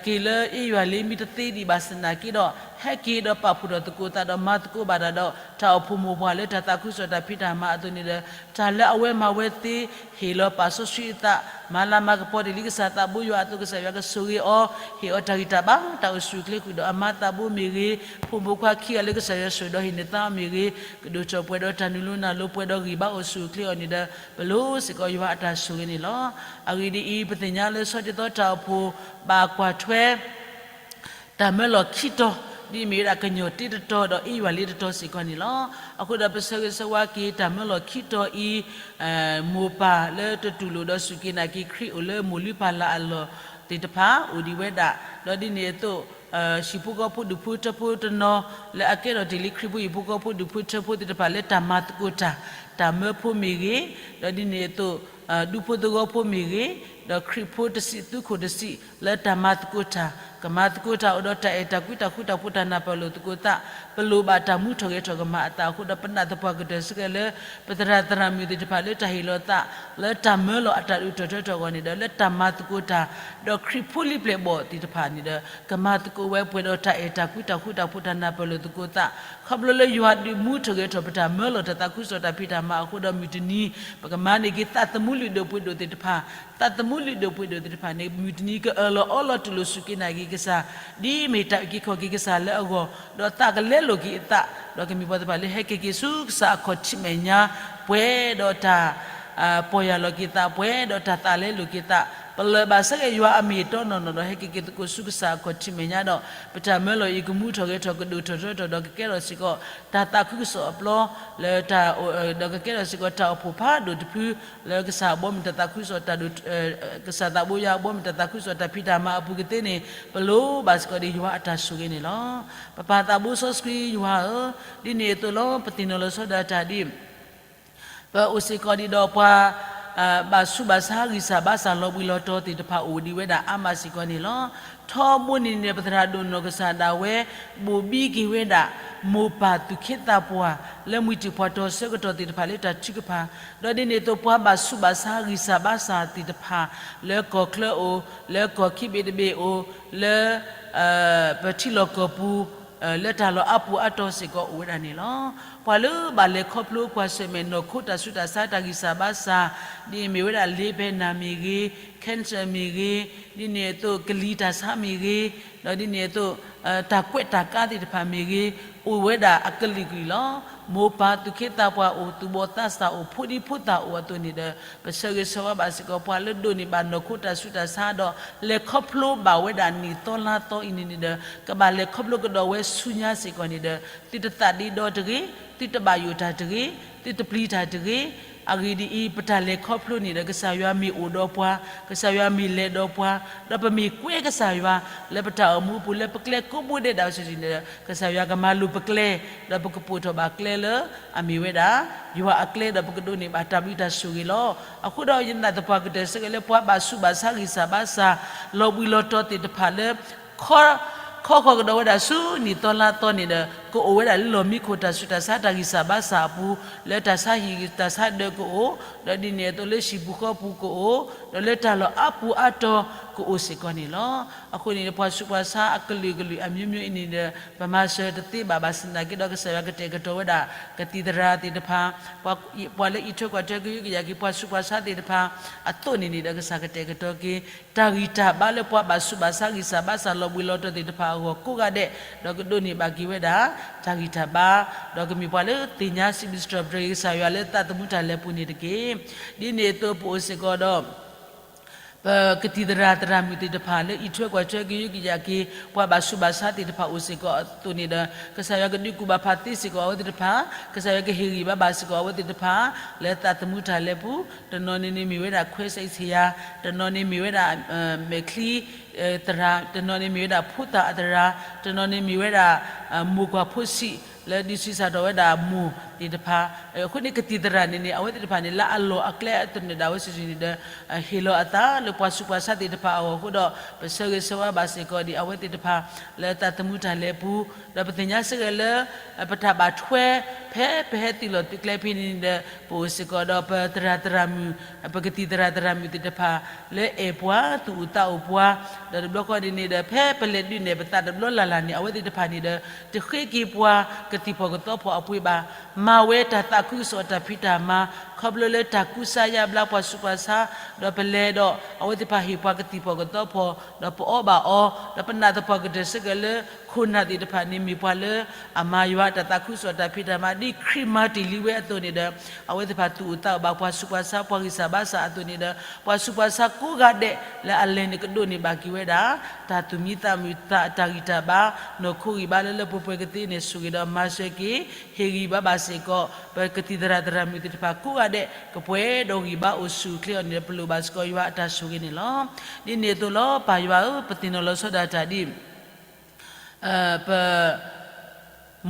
က့ၤလၢအ့ယွၤလ့မံတသ့ဒံးဘၣ်ဆၣ်သနာ်က့ဒီး ဟဲက့ၤဒီးပာ်ဖှိၣ်ထီၣ်သကိးသးဒီးမၤသကိးဘၣ်တၢ်ဒီး တၢ်အိၣ်ဖှိၣ်မိၢ်ပှၢ်လၢတၢ်သးခုကစီၣ်တၢ်ဖံးတၢ်မၤအသိးန့ၣ်ဒီး တၢ်လၢအဝဲမၤဝဲသ့ ဟ့ၣ်လီၤပာ်စီဆှံအသး မၤလၤမၤကပီၤတ့ၢ်လံကစၢ်သးဘိယွၤအသိး ကစၢ်ယွၤကဆိၣ်ဂ့ၤအီၤ ဟ့ၣ်အီၤတၢ်ဂံၢ်တၢ်ဘါ တၢ်အိၣ်ဆူၣ်အိၣ်ချ့ဃုာ်ဒီးအမါသးဘိမ့ၢ်ဂ့ၤ, ဖိမုၣ်ဖိခွါခံဂၤလၢကစၢ်ယွၤဆိၣ်ဒီးဟ့ၣ်န့ၢ်သါအီၤမ့ၢ်ဂ့ၤ, ကဒိၣ်ထီၣ်ပှဲၤဒီးတၢ်နုာ်လီၤနုာ်လီၤပှဲၤဒီးဂံၢ်ဘါအိၣ်ဆူၣ်အိၣ်ချ့အီၤန့ၣ်ဒီး ပလိၣ်စ့ၢ်ကီးယွၤအတၢ်ဆိၣ်ဂ့ၤန့ၣ်လီၤ. အဂ့ၢ်ဒ်အံၤ, ပသ့ၣ်ညါလၢဆီတံၢ်သီတၢ်အိၣ်ဖှိၣ် ဘၣ်ကွၢ်ထွဲ တၢ်မၢလီၤခံတီၤ ဒ်အမ့ၢ်ဝဲဒၣ်ကညီၢ်တ့တတီၤဒီးအ့ယွၤလ့တတီၤစ့ၢ်ကီးန့ၣ်လီၤ. အဃိဒီးပဆၢဂ့ၤဆၢဝါက့ၤတၢ်မၢလီၤခံတီၤအံၤ, မိၢ်ပၢ်လၢတတူၢ်လိာ်ဒီးစူၢ်က့ၤနာ်က့ၤခရံာ်အိၣ်လၢမိၢ်လုၢ်ပၢ်လၢ်အလီၢ်သ့ၣ်တဖၣ်အိၣ်ဒံးဝဲဒၣ်, ဒီးဒ်န့ၣ်အသိး ဟံၣ်ဖိဃီဖိဒူၣ်ဖိထၢဖိတနီၤ လၢအကဲထီၣ်တ့ၢ်လံခရံာ်ဖိဟံၣ်ဖိဃီဖိဒူၣ်ဖိထၢဖိသ့ၣ်တဖၣ်လၢတၢ်မၤသကိးတၢ်, တၢ်မၢဖိမ့ၢ်ဂ့ၤ, ဒီးဒ်န့ၣ်အသိး ဒူဖိသဝီဖိမ့ၢ်ဂ့ၤ, ဒီးခရံာ်ဖိတစံးသုးခိၣ်တစံး လၢတၢ်မၤသကိးတၢ်, ကမၤသကိးတၢ်အိၣ်ဒီးတၢ်အဲၣ်တၢ်ကွံတၢ်ဃူတၢ်ဖိးတၢ်နၢ်ပၢၢ်လိာ်သကိးသး, ပလိၣ်ဘၣ်တၢ်မူထီၣ်ဂဲၤထီၣ်ကမၤအသးအဃိဒီး ပနာ်သပှၢ်ကတၢၢ်စ့ၢ်ကီးလၢ ပသရၣ်သရၣ်မုၣ်သ့ၣ်တဖၣ်လၢတၢ်ဟ့ၣ်လီၤသး လၢတၢ်မၢလီၤအတၢ်ဒိၣ်ထီၣ်ထီထီၣ်အဂီၢ်န့ၣ်ဒီး လၢတၢ်မၤသကိးတၢ်, ဒီးခရံာ်ဖိလံၤပျဲၢ်ဘီၣ်သ့ၣ်တဖၣ်န့ၣ်ဒီး ကမၤသကိးဝဲပှဲၤဒီးတၢ်အဲၣ်တၢ်ကွံတၢ်ဃူတၢ်ဖိးတၢ်နၢ်ပၢၢ်လိာ်သကိးသး, ခီဖျိလၢယွၤဒုးမူထီၣ်ဂဲၤထီၣ်ပတၢ်မၢလီၤတၢ်သးခုကစီၣ်တၢ်ဖံးတၢ်မၤအဃိဒီး မုၢ်တနံၤ ပကမၤန့ၢ်က့ၤသးသမူလုၢ်ဒိၣ်ပှ့ၤဒိၣ်သ့ၣ်တဖၣ်, သးသမူလုၢ်ဒိၣ်ပှ့ၤဒိၣ်သ့ၣ်တဖၣ်န့ၣ် မုၢ်တနံၤကအၢၣ်လီၤအီလီၤတူၢ်လိာ်စူၢ်က့ၤနာ်က့ၤကစၢ်, ဒ်မ့ၢ်တၢ်အုၣ်က့ၤခီၣ်က့ၤကစၢ်လၢအဂီၢ်, ဒီးသးကလဲလိာ်က့ၤအသး, ဒီးကမ့ၢ်ပှၤသ့ၣ်တဖၣ်လၢဟဲက့ၤက့ၤဆူကစၢ်အခီၣ်ထံးမဲာ်ညါ, ပှဲၤဒီးတၢ် ပီၢ်ယၢ်လီၤက့ၤသး, ပှဲၤဒီးတၢ်သးလဲလိာ်က့ၤသး, ပလၢၢ်ဘၣ်ဆၢက့ၤယွၤအမ့ၢ်အတီနီၢ်နီၢ်ဒီး ဟဲက့ၤက့ၤသကိးဆူကစၢ်အခီၣ်ထံးမဲာ်ညါဒီး ပတၢ်မၢလီၤအံၤကမူထီၣ်ဂဲၤထီၣ်ကဒိၣ်ထီၣ်ထီထီၣ်ဒီးကကဲထီၣ်စ့ၢ်ကီး တၢ်သးခုကစီၣ်အပျီ လၢတၢ် ဒီးကကဲထီၣ်စ့ၢ်ကီးတၢ်အိၣ်ဖှိၣ်ဖးဒိၣ်တဖု လၢကစၢ်အဘီအမုၢ်တၢ်သးခုကစီၣ်တၢ်ဒိၣ် ကစၢ်သးဘိယွၤအဘီအမုၢ်တၢ်သးခုကစီၣ်တၢ်ဖံးတၢ်မၤအပူၤကသ့န့ၣ် ပလိၣ်ဘၣ်စ့ၢ်ကီးဒ်ယွၤအတၢ်ဆိၣ်ဂ့ၤန့ၣ်လီၤ. ပပၢ်သးဘိစီဆှံယွၤဧၢ, ဒ်န့ၣ်အသိးလီၤ ပသ့ၣ်နီၣ်လီၤဆီဒၣ်တၢ်ဒ် ပအိၣ်စ့ၢ်ကီးဒ်ဒီးပှၤ ဘၣ်ဆူးဘၣ်ဆါဂံၢ်စၢ်ဘါစၢ်လီၤဘှံးလီၤတီၤသ့ၣ်တဖၣ်အိၣ်ဒံးဝဲဒၣ်အါမးစ့ၢ်ကီးန့ၣ်လီၤ. ထီဘိန့ၣ်န့ၣ် ပသရၣ်ဒိၣ်နီၢ်ကစၢ်ဒၣ်ဝဲ ဘိၣ်ဘံက့ၤဝဲဒၣ် မိၢ်ပၢ်သူၣ်က့သးပှၢ် လၢမှံၤတံၢ်ဖီတီၤဆၢကတီၢ်သ့ၣ်တဖၣ်လၢတၢ်ထုကဖၣ်, ဒီးဒ်န့ၣ်အသိးပှၤဘၣ်ဆူးဘၣ်ဆါဂံၢ်စၢ်ဘါစၢ်သ့ၣ်တဖၣ် လၢကီၢ်ချၢအိၣ်, လၢကီၢ်ခံဘ့ၣ်တဘ့ၣ်အိၣ်, လၢ ပထံလီၢ်ကီၢ်ပူၤ လၢတၢ်လီၢ်အါပူၤအါတီၤစ့ၢ်ကီးအိၣ်ဝဲဒၣ်န့ၣ်လီၤ. ပှၤလၢဘၣ်လဲၤခီဖျိကွၢ်ဆၢၣ်မဲာ်နီၢ်ခိတၢ်ဆူးတၢ်ဆါတၢ်ဂံၢ်စၢ်ဘါစၢ် ဒ်အမ့ၢ်ဝဲဒၣ် လ့ပဲနၢ်မ့ၢ်ဂ့ၤ, cancer မ့ၢ်ဂ့ၤ, ဒ်န့ၣ်အသိးကလံၤတၢ်ဆါမ့ၢ်ဂ့ၤ, ဒီးဒ်န့ၣ်အသိး တၢ်ကွဲးတၢ်ကါသ့ၣ်တဖၣ်မ့ၢ်ဂ့ၤ အိၣ်ဝဲဒၣ်အကလုာ်ကလုာ်လီၤ. မိၢ်ပၢ်သူၣ်က့သးပှၢ်အိၣ် သူၣ်ဘီၣ်သးစၢ်အိၣ် ဖိဒံဖိသၣ်အိၣ်အသိးန့ၣ်ဒီး ပဆၢဂ့ၤဆၢဝါဘၣ်စ့ၢ်ကီး ပှၤလၢဒိးန့ၢ်ဘၣ်နီၢ်ခိတၢ်ဆူးတၢ်ဆါဒီး လဲၤခီဖျိဘၣ်ဝဲဒၣ်နံၣ်သီလါသီအံၤန့ၣ်န့ၣ်ဒီး ကဘၣ်လဲၤခီဖျိကဒီးဝဲဆူညါစ့ၢ်ကီးန့ၣ်ဒီး သုတသးဒ့ဒီတဂ့ၤ, သုတဘၣ်ယိၣ်တၢ်တဂ့ၤ, သုတပျံၤတၢ်တဂ့ၤ, အဂ့ၢ်ဒ်အံၤ, ပတၢ်လဲၤခီဖျိန့ၣ်ဒီး ကစၢ်ယွၤမ့ၢ်အိၣ်ဒီးပှၤ, ကစၢ်ယွၤမ့ၢ်လဲၤဒီးပှၤ, ဒီးပမ့ၢ်ကွဲကစၢ်ယွၤ လၢပတၢ်အိၣ်မူအပူၤ လၢပကျဲကိးဘိဒဲးဒၣ်ဝဲစုာ်စုာ်န့ၣ်ဒီး ကစၢ်ယွၤကမၤလိၤပကျဲ, ဒီးပကပိာ်ထီၣ်ဘၣ်ကျဲလၢအမ့ၢ်ဝဲဒၣ် ယွၤအကျဲ ဒီးပကဒိးန့ၢ်ဘၣ်တၢ်ဘျုးတၢ်ဆိၣ်ဂ့ၤလီၤ. အဃိဒီးယနာ်သပှၢ်ကတၢၢ်စ့ၢ်ကီးလၢ ပှၤဘၣ်ဆူးဘၣ်ဆါဂံၢ်စၢ်ဘါစၢ် လီၤဘှံးလီၤတီၤသ့ၣ်တဖၣ်လၢ ခီ ခီဃီၤကဒီးဝဲဒၣ်ဆူနံၣ်သီလါသီန့ၣ်ဒီး ကအိၣ်ဝဲဒၣ်လၢလီၢ်မံခိၣ်တၢ်ဆူးတၢ်ဆါတၢ်ဂံၢ်စၢ်ဘါစၢ်အပူၤ, လၢတၢ်ဆါဟံၣ်တၢ်ဆါဒၢးကအိၣ်, ဒီးဒ်န့ၣ်အသိးလၢဟံၣ်ပူၤဃီပူၤကအိၣ်, ဒီးလၢတၢ်လီၢ်အါပူၤအါတီၤကအိၣ်စ့ၢ်ကီးန့ၣ်လီၤ. အဃိန့ၣ် ပှၤဆူးပှၤဆါအကလုာ်ကလုာ်အမျိုးမျိုးအံၤန့ၣ်ဒီး ပမၤစၢၤတသ့ဘၣ် ဘၣ်ဆၣ်သနာ်က့ဒီး ကစၢ်ယွၤကတဲာ်ကတီၤဝဲဒၣ် ကသံၣ်သရၣ်သ့ၣ်တဖၣ်, ပှၤလၢအံးထွဲကွၢ်ထွဲကယုကယၤက့ၤ ပှၤဆူးပှၤဆါသ့ၣ်တဖၣ်အသိးန့ၣ်န့ၣ်ဒီး ကစၢ်ကတဲာ်ကတီၤက့ၤ တၢ်ဂံၢ်တၢ်ဘါလၢပှၤဘၣ်ဆူးဘၣ်ဆါဂံၢ်စၢ်ဘါစၢ်လီၤဘှံးလီၤတီၤသ့ၣ်တဖၣ်အဂီၢ်ကိးဂၤဒဲး, ဒီးကဒိးန့ၢ်ဘၣ်က့ၤဝဲဒၣ် တၢ်ဂံၢ်တၢ်ဘါ, ဒီးကမ့ၢ်ပှၤလၢသ့ၣ်ညါစံးဘျုးစံးထီၣ်ပတြၢၤကစၢ်ယွၤလၢသးသမူတၢ်လဲၤပူၤန့ၣ်တက့ၢ်. ဒ်န့ၣ်အသိးပအိၣ်စ့ၢ်ကီးဒီး ပကသံၣ်သရၣ်သရၣ်မုၣ်သ့ၣ်တဖၣ်လၢအံးထွဲကွၢ်ထွဲ ကယုကယၤက့ၤ ပှၤဘၣ်ဆူးဘၣ်ဆါသ့ၣ်တဖၣ်အိၣ်စ့ၢ်ကီးအသိးန့ၣ်ဒီး ကစၢ်ယွၤကဒုးကူၣ်ဘၣ်ဖးသ့စ့ၢ်ကီးအဝဲသ့ၣ်တဖၣ်, ကစၢ်ယွၤကဟ့ၣ်ဂံၢ်ဘါဘၣ်စ့ၢ်ကီးအဝဲသ့ၣ်တဖၣ် လၢသးသမူတၢ်လဲၤပူၤ, တနီၤန့ၣ်န့ၣ်မ့ၢ်ဝဲဒၣ်ခွဲးစဲးဆ့ယၤ, တနီၤန့ၣ်မ့ၢ်ဝဲဒၣ် မဲာ်ချံသရၣ်, တနီၤန့ၣ်မ့ၢ်ဝဲဒၣ်ဖိသၣ်အသရၣ်, တနီၤန့ၣ်မ့ၢ်ဝဲဒၣ် မိၢ်ကွၢ်ဖိဆံး လၢဒုးဆံးစၢ်ထီၣ်ဝဲဒၣ်မိၢ်သ့ၣ်တဖၣ်, အဃိန့ၣ်ကသံၣ်သရၣ်န့ၣ်န့ၣ် အဝဲသ့ၣ်တဖၣ်န့ၣ် လၢအလီၢ်အကျဲအသိးန့ၣ်ဒၣ်ဝဲစုာ်စုာ်န့ၣ်ဒီး ဟ့ၣ်လီၤအသးလၢပှၤဆူးပှၤဆါသ့ၣ်တဖၣ်အဂီၢ်အဃိဒီး ပဆၢဂ့ၤဆၢဝါဘၣ်စ့ၢ်ကီးဒ်အဝဲသ့ၣ်တဖၣ် လၢသးသမူတၢ်လဲၤပူၤ, ဒီးပသ့ၣ်ညါစ့ၢ်ကီးလၢ ပတၢ်ဘၣ်ထွဲ ဖဲပဟဲသုးလီၢ်သုးကျဲဖဲန့ၣ်န့ၣ်ဒီး ပအိၣ်စ့ၢ်ကီးဒီးပသရၣ်သရၣ်မုၣ်, ပကသံၣ်သရၣ်သရၣ်မုၣ်သ့ၣ်တဖၣ် လၢအဲၣ်ပှၤသူၣ်အိၣ်သးအိၣ်ပှၤ, ဒီးတဘျီဃီန့ၣ်န့ၣ်ဒီး ဖဲပလဲၤဒုးနဲၣ်ပသးတဘျီလၢ်လၢ်န့ၣ် အဝဲသ့ၣ်တဖၣ်န့ၣ်ဒီး တဃ့က့ၤပှၤကသံၣ်ဖီၣ်ကသီဖီၣ်အပှ့ၤဘၣ်, မၤဝဲတၢ်သးခုကစီၣ်တၢ်ဖံးတၢ်မၤ ခီဖျိလၢတၢ်ကူစါယါဘျါပှၤဆူးပှၤဆါ, ဒီးပလဲၤဒီး အဝဲသ့ၣ်တဖၣ်ဟ့ၣ်ပှၤကသံၣ်ဖီၣ်ကသီဖီၣ် ဒီးပအီဘၣ်အီ, ဒီးပနာ်သပှၢ်ကတၢၢ်စ့ၢ်ကီးလၢ ခိၣ်နၢ်သ့ၣ်တဖၣ်န့ၣ် မ့ၢ်ပှၤလၢအမၤယွၤတၢ်သးခုကစီၣ်တၢ်ဖံးတၢ်မၤ ဒ်ခရံာ်မၤတ့ၢ်လံဝဲအသိးန့ၣ်ဒီး အဝဲသ့ၣ်တဖၣ်သူၣ်အိၣ်သးအိၣ်ဘၣ်ပှၤဆူးပှၤဆါ ပှၤဂံၢ်စၢ်ဘါစၢ်အသိးန့ၣ်ဒီး ပှၤဆူးပှၤဆါကိးဂၤဒဲး လၢအလဲၤန့ၣ်ကဒိးန့ၢ်ဘၣ်က့ၤဝဲဒၣ် တၢ်သူၣ်မံသးမုာ်သး တၢ်ဂံၢ်တၢ်ဘါ နီၢ်ခိဂံၢ်ဘါလၢလၢပှဲၤပှဲၤကသ့န့ၣ် ဆိၣ်ဂ့ၤဒီးမၤစၢၤက့ၤ ဟ့ၣ်ဂံၢ်ဘါဘၣ်စ့ၢ်ကီး ပကသံၣ်သရၣ်သရၣ်မုၣ်သ့ၣ်တဖၣ်ကိးဂၤဒဲး ကပှဲၤဒီးဂံၢ်ဘါအိၣ်ဆူၣ်အိၣ်ချ့အီၤန့ၣ်ဒီး ပလိၣ်ဘၣ်စ့ၢ်ကီးယွၤအတၢ်ဆိၣ်ဂ့ၤန့ၣ်လီၤ. ဒ်န့ၣ်အသိးလီၤ ပၢ်ယွၤဧၢ, ပသ့ၣ်နီၣ်လီၤဆီဒၣ်တၢ်ဒ် ပ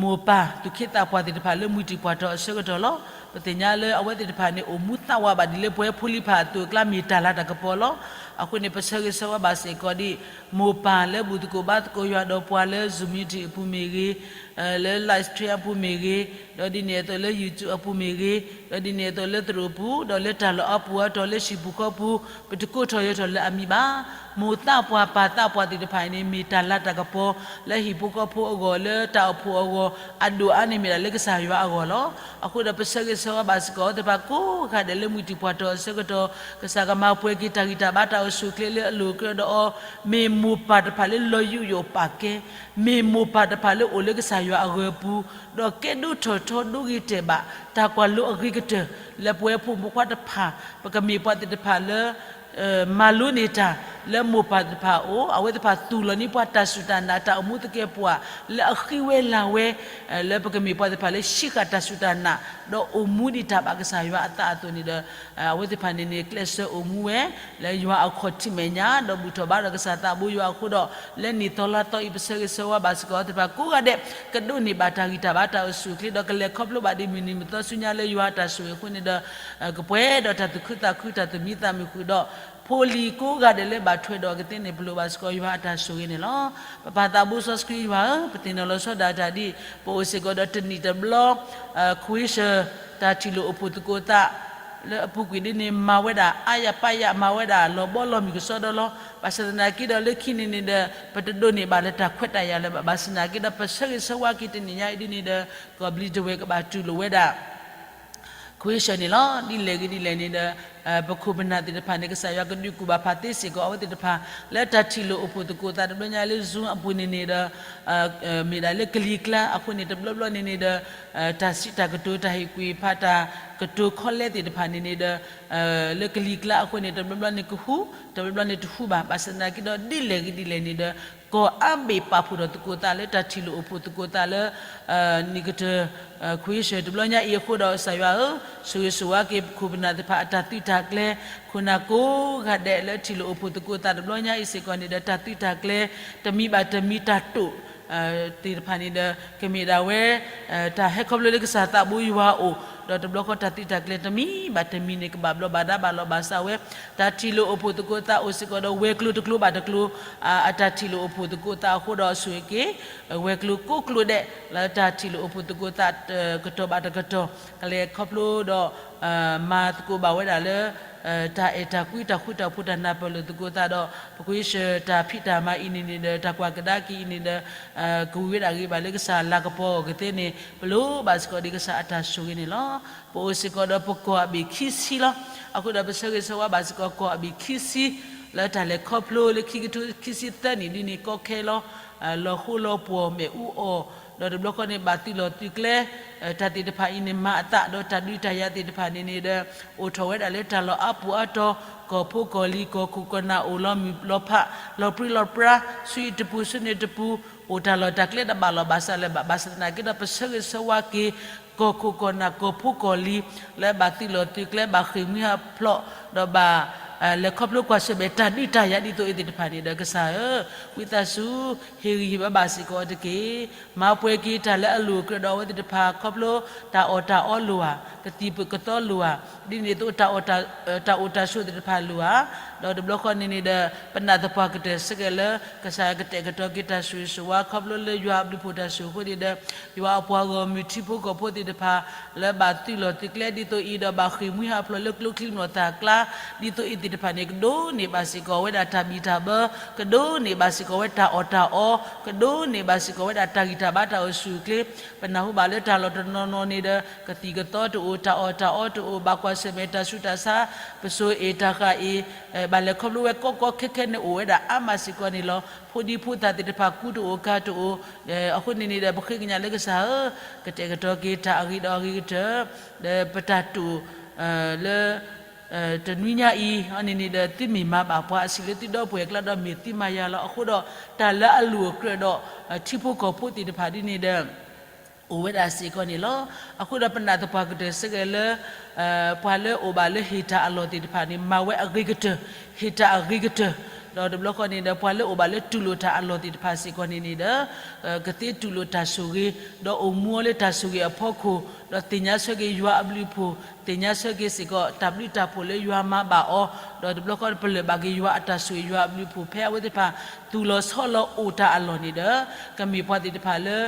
မိၢ်ပၢ်သူၣ်က့သးပှၢ်သ့ၣ်တဖၣ်လၢမှံတံၢ်ပှၢ်တီၤအဆၢကတီၢ်လီၤ. ပသ့ၣ်ညါလၢအဝဲသ့ၣ်တဖၣ်န့ၣ် အိၣ်မူသးဝးဘၣ်ဒ်လၢပဝဲဖိလံၤဖးအသိးအကျါ မ့ၢ်တၢ်လၤတၢ်ကပီၤလီၤ. အဃိန့ၣ် ပဆၢဂ့ၤဆၢဝါဘၣ်စ့ၢ်ကီးဒ် မိၢ်ပၢ်လၢဘူၣ်သကိးဘါသကိးယွၤဒီးပှၤလၢ Zoom meeting အပူၤမ့ၢ်ဂ့ၤ, လၢ live stream အပူၤမ့ၢ်ဂ့ၤ, ဒီးဒ်န့ၣ်အသိးလၢ YouTube အပူၤမ့ၢ်ဂ့ၤ, ဒီးဒ်န့ၣ်အသိးလၢသရိာ်ပူၤ, ဒီးလၢတၢ်လီၢ်အါပူၤအါတီၤလၢဟံၣ်ပူၤဃီပူၤ, ပတကိးထီၣ်ယၢၤထီၣ်လၢအမံၤဘၣ်. မိၢ်သးပှၢ်ပၢ်သးပှၢ်သ့ၣ်တဖၣ်အံၤန့ၣ် မ့ၢ်တၢ်လၤတၢ်ကပီၤ လၢဟံၣ်ဖိဃီဖိအဂီၢ် လၢတၢ်အိၣ်ဖှိၣ်အဂီၢ် အဒိၣ်အါန့ၣ်မ့ၢ်ဒၣ်လၢကစၢ်ယွၤအဂီၢ်လီၤ. အဃိဒီးပဆၢဂ့ၤဆၢဝါဘၣ်စ့ၢ်ကီးအဝဲသ့ၣ်တဖၣ်ကိးဂၤဒဲးလၢမှံတံၢ်ပှၢ်တီၤအဆၢကတီၢ် ကစၢ်ကမၤပှဲၤက့ၤတၢ်ဂံၢ်တၢ်ဘါတၢ်အိၣ်ဆူၣ်အိၣ်ချ့လၢအလိၤအကျဲဒီးအီၤ, မ့ၢ်မိၢ်ပၢ်တဖၣ်လၢလီၤယူးယီၣ်ပာ်ကဲ, မ့ၢ်မိၢ်ပၢ်တဖၣ်လၢအိၣ်လၢကစၢ်ယွၤအဂၢၤအပူၤ, ဒီးကဲဒိၣ်ထီၣ်ထီဒိဂ့ၤတဲာ်ဘၣ် တၢ်ကွၢ်လိအဂ့ၤကတၢၢ် လၢပဝဲဖိမုၣ်ဖိခွါတဖၣ် ပကမ့ၢ်ပှၤသ့ၣ်တဖၣ်လၢ မၤလိန့ၢ်တၢ် လၢမိၢ်ပၢ်သ့ၣ်တဖၣ်အအိၣ်, အဝဲသ့ၣ်တဖၣ်သူၣ်လီၤန့ၢ်ပှၤတၢ်စူၢ်တၢ်နာ် တၢ်အိၣ်မူသကဲးပဝး လၢအဃံဝဲလၤဝဲ, လၢပကမ့ၢ်ပှၤသ့ၣ်တဖၣ်လၢဟံးဃာ်တၢ်စူၢ်တၢ်နာ် ဒီးအိၣ်မူဒံးတၢ်ဘၣ်ကစၢ်ယွၤအသးအသိးန့ၣ်ဒီး အဝဲသ့ၣ်တဖၣ်န့ၣ်န့ၣ် ကျဲးစၢးအိၣ်မူဝဲ လၢယွၤအခီၣ်ထံးမဲာ်ညါ ဒီးဘူၣ်ထီၣ်ဘါထီၣ်ကစၢ်သးဘိယွၤအဃိဒီး လၢနံၣ်သီလါသီအံၤ ပဆၢဂ့ၤဆၢဝါဘၣ်စ့ၢ်ကီးသ့ၣ်တဖၣ်ကိးဂၤဒဲး ကဒိးန့ၢ်ဘၣ်တၢ်ဂံၢ်တၢ်ဘါတၢ်အိၣ်ဆူၣ်အိၣ်ချ့ ဒီးကလဲၤခီဖျိဘၣ်ဒ်မုၢ်နံၤမုၢ်သီဆူညါလၢယွၤအတၢ်ဆိၣ်ဂ့ၤအဃိန့ၣ်ဒီး ကပှဲၤဒီးတၢ်သူၣ်ခုသးခု တၢ်သူၣ်မံသးမုာ်ဃုာ်ဒီး ဖိလံၤကိးဂၤဒဲးလၢဘၣ်ထွဲဒီးကသ့န့ၣ် ပလိၣ်ဘၣ်စ့ၢ်ကီးယွၤအတၢ်ဆိၣ်ဂ့ၤန့ၣ်လီၤ. ပပၢ်သးဘိစီဆှံယွၤဧၢ, ပသ့ၣ်နီၣ်လီၤဆီဒၣ်တၢ်ဒ် ပအိၣ်စ့ၢ်ကီးဒီးတနံၣ်တဘျီ ခွ့ဆၢၣ် တၢ်ထံၣ်လိာ်အိၣ်ဖှိၣ်သကိးသး လၢအပူၤကွံာ်ဒ်န့ၣ် မၤဝဲဒၣ်အါယၤပာ်ယၤ မၤဝဲဒၣ်လီၤဘီလီၤမုၢ်ကစီဒီလီၤ. ဘၣ်ဆၣ်သနာ်က့ဒီးလၢခံန့ၣ်န့ၣ်ဒီး ပတဒိးန့ၢ်ဘၣ်လၢတၢ်ခွဲးတၢ်ယာ်လၢၤဘၣ်. ဘၣ်ဆၣ်သနာ်က့ဒီး ပဆၢဂ့ၤဆၢဝါက့ၤတနံၣ်ညါအံၤဒ်န့ၣ်ဒီး ကီၢ်ဘျံးတဝဲၢ်ကဘၣ်တူၢ်လိာ်ဝဲဒၣ် ခွ့ဆၢန့ၣ်လီၤ. ဒ်လဲၣ်ဂ့ၤဒ်လဲၣ်န့ၣ်ဒီး ပခိၣ်ပနၢ်သ့ၣ်တဖၣ်န့ၣ် ကစၢ်ယွၤကဒုးကူၣ်ဘၣ်ဖးသ့စ့ၢ်ကီး အဝဲသ့ၣ်တဖၣ် လၢတၢ်ထံၣ်လိာ်အိၣ်ဖှိၣ်သကိးသးတဘျီညါလၢ Zoom အပူၤန့ၣ်န့ၣ်ဒီး မ့ၢ်ဒၣ်လၢကလံၤကျါအဃိန့ၣ် တဘျီဘျီန့ၣ်န့ၣ်ဒီး တၢ်စံးတၢ်ကတိၤ တၢ်ဟ့ၣ်ကွံာ်ဖးတၢ်ကတိၤခီလဲသ့ၣ်တဖၣ်န့ၣ်န့ၣ်ဒီး လၢကလံၤကျါအဃိန့ၣ် တဘျီဘျီန့ၣ်ကဟူး တဘျီဘျီန့ၣ်တဟူးဘၣ်. ဘၣ်ဆၣ်သနာ်က့ဒီး ဒ်လဲၣ်ဂ့ၤဒ်လဲၣ်န့ၣ်ဒီး ကီၢ်အါဘ့ၣ်ပာ်ဖှိၣ်ဒီးသကိးသးလၢတၢ်ထံၣ်လိာ်အိၣ်ဖှိၣ်သကိးသးလၢ နံၣ်ကတၢၢ် ခွ့ဆၢတဘျီညါအံၤအဃိဒီး ကစၢ်ယွၤဧၢ, ဆိၣ်ဂ့ၤဆိၣ်ဝါက့ၤပခိၣ်ပနၢ်သ့ၣ်တဖၣ်အတၢ်သုးတၢ်ကျဲၤ, ခိၣ်နၢ်ကိးဂၤဒဲးလၢထံၣ်လိာ်အိၣ်ဖှိၣ်သကိးသးတဘျီညါအံၤစ့ၢ်ကီးန့ၣ်ဒီး တၢ်သုးတၢ်ကျဲၤ တမံၤဘၣ်တမံၤတၢ်တိာ် သ့ၣ်တဖၣ်န့ၣ်ဒီး ကမ့ၢ်ဒၣ်ဝဲ တၢ်ဟဲခီဖျိလၢကစၢ်သးဘိယွၤအအိၣ်, ဒီးတဘျီဃီတၢ်သုးတၢ်ကျဲၤတမံၤဘၣ်တမံၤန့ၣ် ကဘၣ်ဘျီးဘၣ်ဒါဘၣ်လီၤဘၣ်စးဝဲ, တၢ်ထံၣ်လိာ်အိၣ်ဖှိၣ်သကိးသးအိၣ်စ့ၢ်ကီးဒီး ဝဲၤကျိၤတကျိၤဘၣ်တကျိၤ အတၢ်ထံၣ်လိာ်အိၣ်ဖှိၣ်သကိးသးအဃိဒီး ဆိၣ်ဂ့ၤက့ၤ ဝဲၤကျိၤကိးကျိၤဒဲး လၢတၢ်ထံၣ်လိာ်အိၣ်ဖှိၣ်သကိးသး ကတီၢ်ဘၣ်တကတီၢ် ကလဲၤခီဖျိဒီး မၤသကိးဘၣ်ဝဲဒၣ်လၢ တၢ်အဲၣ်တၢ်ကွံ တၢ်ဃူတၢ်ဖိး တၢ်နၢ်ပၢၢ်လိာ်သကိးသးဒီး ပခွ့ဆၢတၢ်ဖံးတၢ်မၤအံၤန့ၣ်န့ၣ်ဒီး တၢ်ကွၢ်ကဒါက့ၤအံၤန့ၣ်ဒီး ကဝံၤဝဲဒၣ်ဂ့ၤဘၣ်လၢကစၢ်လၤကပီၤအဂီၢ်ကသ့န့ၣ် ပလိၣ်ဘၣ်စ့ၢ်ကီးဒ်ကစၢ်အတၢ်ဆိၣ်ဂ့ၤန့ၣ်လီၤ. ပအိၣ်စ့ၢ်ကီးဒီးပကီၢ်အဘ့ၣ်ခံဆံလီၤ. အဃိဒီးပဆၢဂ့ၤဆၢဝါဘၣ်စ့ၢ်ကီးကီၢ်အဘ့ၣ်ခံဆံ လၢတၢ်လဲၤခီဖျိလၢခံကထိခံဆံသၢနံၣ်ဒ်န့ၣ် ကီခဲလီၤ လီၤဃိလီၤပှီၢ် မ့ၣ်အူအီၣ် ဒီးတဘျီဃီန့ၣ် ဘၣ်သုးလီၢ်သုးကျဲ တၢ်သ့ၣ်တဖၣ်အံၤန့ၣ် မၤအသးဒီးတၢ်ဒုးတၢ်ယၤသ့ၣ်တဖၣ်န့ၣ်န့ၣ်ဒီး အိၣ်ထီၣ်ဝဲဒၣ်လၢတၢ်လီၢ်အါပူၤအါတီၤ ကီၢ်ဖိကီၢ်လံၤ ကီၢ်ခိၣ်ကီၢ်နၢ်အိၣ်လီၤမုၢ်လီၤဖး လီၤပြံလီၤပြါ ဆူအံၤတပူၤဆူန့ၣ်တပူၤ အိၣ်တၢ်လီၢ်တၢ်ကျဲတဘၣ်လီၢ်ဘၣ်စးလၢၤဘၣ် ဘၣ်ဆၣ်သနာ်က့ဒီး ပဆၢဂ့ၤဆၢဝါက့ၤ ကီၢ်ခိၣ်ကီၢ်နၢ် ကီၢ်ဖိကီၢ်လံၤ လၢဘၣ်သုးလီၢ်သုးကျဲ ဘၣ်ဃ့ၢ်မှံဟးဖျိး ဒီးဘၣ် လဲၤခီဖျိကွၢ်ဆၢၣ်မဲာ်တၢ်ဒုးတၢ်ယၤဒ်သိးအံၤသ့ၣ်တဖၣ်န့ၣ်ဒီး ကစၢ်ဧၢ, ဝံသးစူၤ ဟ့ၣ်ဂံၢ်ဟ့ၣ်ဘါဘၣ်စ့ၢ်ကီးအီၤတက့ၢ်. မၤပှဲၤက့ၤတၢ်လၢအလိၣ်အကြၢးဒီးအဝဲသ့ၣ်တဖၣ် ခီဖျိတၢ်အီၣ်တၢ်အီလိၣ်ဧါ, ကသံၣ်ကသီလိၣ်ဧါ, ဒ်န့ၣ်အသိး တၢ်အိၣ်တၢ်ဆိးသ့ၣ်တဖၣ်လိၣ်ဧါ, ဒီးတဘျီဃီန့ၣ်န့ၣ်ဒီး ပနာ်သပှၢ်ကတၢၢ်ဆၢက့ၤလၢ ကစၢ်ယွၤကတဲာ်ကတီၤက့ၤတၢ်ဆိၣ်ဂ့ၤဆိၣ်ဝါ ခီဖျိလၢယွၤအဘျုးဖှိၣ်တၢ်ဆိၣ်ဂ့ၤအဃိန့ၣ်ဒီး ယွၤအပှၤဂီၢ်မုၢ်ထံဖိကီၢ်ဖိသ့ၣ်တဖၣ် လၢဘၣ်သုးလီၢ်သုးကျဲဒ်သိးအံၤ ဒီးဘၣ်ဃ့ၢ်မှံဟးဖျိးလၢကျိချံမျိာ်သၣ်ကျါ ဒ်သိးအံၤသ့ၣ်တဖၣ်န့ၣ် ကဒိးန့ၢ်ဘၣ်စ့ၢ်ကီးဝဲဒၣ်တၢ်ဘံၣ်တၢ်ဘၢ, ကဒိးန့ၢ်ဘၣ်စ့ၢ်ကီးဝဲတၢ်အီၣ်တၢ်အီ, ကဒိးန့ၢ်ဘၣ်စ့ၢ်ကီးဝဲဒၣ်တၢ်ဂံၢ်တၢ်ဘါတၢ်အိၣ်ဆူၣ်အိၣ်ချ့, ပနၢ်ဟူဘၣ်လၢတၢ်လီၢ်တနီၤနီၤန့ၣ်ဒီး ကသံၣ်ကသီတအိၣ် တၢ်အီၣ်တၢ်အီတအိၣ် ဘၣ်ကွၢ်ဆၢၣ်မဲာ်တၢ်ဆူးတၢ်ဆါ, ပစိၤအ့ၣ်တၢ်ဃၣ်အ့ၣ် ဘၣ်လဲၤခီဖျိဝဲကီကီခဲခဲန့ၣ်အိၣ်ဝဲဒၣ်အါမးစ့ၢ်ကီးန့ၣ်လီၤ. ဖိဒံဖိသၣ်သ့ၣ်တဖၣ်ကူတအိၣ်ကၤတအိၣ် အဃိန့ၣ်န့ၣ်ဒီး ပဃ့ကညးလၢကစၢ်ဧၢ, ကတဲာ်ကတီၤက့ၤတၢ်အဂ့ၤဒီးအဂ့ၤကတၢၢ် ဒီးပတၢ်တိာ် လၢ တနွံညါအံၤန့ၣ်န့ၣ်ဒီး သုမ့ၢ်မၤဘၣ်ပှၤအဆံးလၢသုဒီပုၢ်ဝဲၢ်အကျါဒီး မ့ၢ်သုမၤယၤလီၤ. အဃိဒီး တၢ်လၢအလိၣ်အကြၢးဒီး ထံဖိကီၢ်ဖိသ့ၣ်တဖၣ်ဒ်န့ၣ်ဒီး အိၣ်ဝဲဒၣ်စ့ၢ်ကီးန့ၣ်လီၤ. အဃိဒီးပနာ်သပှၢ်ကတၢၢ်ဆၢက့ၤလၢ ပှၤလၢအိၣ်ဘၣ်လၢဟ့ၣ်တၢ်အလီၢ်သ့ၣ်တဖၣ်န့ၣ် မၤဝဲအဂ့ၤကတၢၢ်, ဟ့ၣ်တၢ်အဂ့ၤကတၢၢ်, ဒီးတဘျီဃီန့ၣ်ဒီး ပှၤလၢအိၣ်ဘၣ်လၢတူၢ်လိာ်တၢ်အလီၢ်သ့ၣ်တဖၣ်စ့ၢ်ကီးန့ၣ်န့ၣ်ဒီး ကသ့တူၢ်လိာ်တၢ်ဆိၣ်ဂ့ၤ, ဒီးအိၣ်မူအီၤလၢတၢ်ဆိၣ်ဂ့ၤအဖီခိၣ်, ဒီးသ့ၣ်ညါဆၢက့ၤယွၤအဘျုးအဖှိၣ်, သ့ၣ်ညါဆၢက့ၤစ့ၢ်ကီး တၢ်ဘျုးတၢ်ဖှိၣ်လၢယွၤမၤဘၣ်အီၤ, ဒီးတဘျီဃီပလၢၢ်ဘၣ်က့ၤယွၤအတၢ်ဆိၣ်ဂ့ၤယွၤအဘျုးအဖှိၣ် ဖဲအဝဲသ့ၣ်တဖၣ် သူၣ်လီၤဆီလီၤအိၣ်တၢ်အလီၢ်န့ၣ်ဒီး ကမ့ၢ်ပှၤသ့ၣ်တဖၣ်လၢ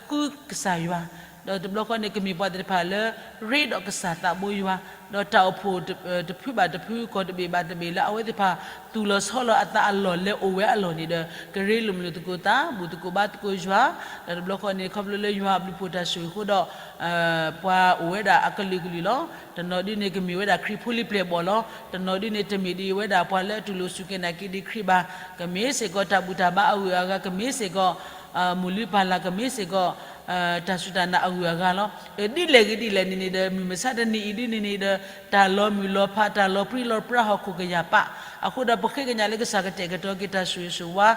ဃုကစၢ်ယွၤ, ဒီးတဘျီဃီန့ၣ် ကမ့ၢ်ပှၤသ့ၣ်တဖၣ်လၢ ရ့ဒီးကစၢ်သးဘိယွၤ, ဒီးတၢ်အိၣ်ဖှိၣ်တဖုဘၣ်တဖု ကီၢ်တဘ့ၣ်ဘၣ်တဘ့ၣ်လၢအဝဲသ့ၣ်တဖၣ် သူၣ်လီၤဆီလီၤအသးအလီၢ်လၢအိၣ်ဝဲအလီၢ်န့ၣ်ဒီး ကရ့လိာ်မုာ်လိာ်သကိးသး ဘူၣ်သကိးဘါသကိးယွၤ, ဒီးတဘျီဃီန့ၣ် ခီဖျိလၢယွၤအဘျုးဖှိၣ်တၢ်ဆိၣ်ဂ့ၤအဃိဒီး ပှၤအိၣ်ဝဲဒၣ်အကလုာ်ကလုာ်လီၤ. တနီၤဒ်န့ၣ် ကမ့ၢ်ဝဲဒၣ်ခရံာ်ဖိလံၤပျဲၢ်ဘီၣ်လီၤ. တနီၤဒ်န့ၣ်တမ့ၢ်ဒ်ဝဲဒၣ်ပှၤလၢအတူၢ်လိာ်စူၢ်က့ၤနာ်က့ၤဒံးခရံာ်ဘၣ်. ကမ့ၢ်စ့ၢ်ကီးတၢ်ဘူၣ်တၢ်ဘါအဂုၤအဂၤ, ကမ့ၢ်စ့ၢ်ကီး မိၢ်လုၢ်ပၢ်လၢ်, ကမ့ၢ်စ့ၢ်ကီး တၢ်စူၢ်တၢ်နာ်အဂုၤအဂၤလီၤ. ဒ်လဲၣ်ဂ့ၤဒ်လဲၣ်န့ၣ်န့ၣ်ဒီး မုၢ်မဆါတနံၤအံၤဒ်န့ၣ်န့ၣ်ဒီး တၢ်လီၤမုၢ်လီၤဖး တၢ်လီၤပြံလီၤပြါဟီၣ်ခိၣ်ကယၢ်ပၣ်. အဃိဒီးပဃ့ကညးလၢကစၢ်ကတဲာ်ကတီၤက့ၤတၢ်ဆိၣ်ဂ့ၤဆိၣ်ဝါ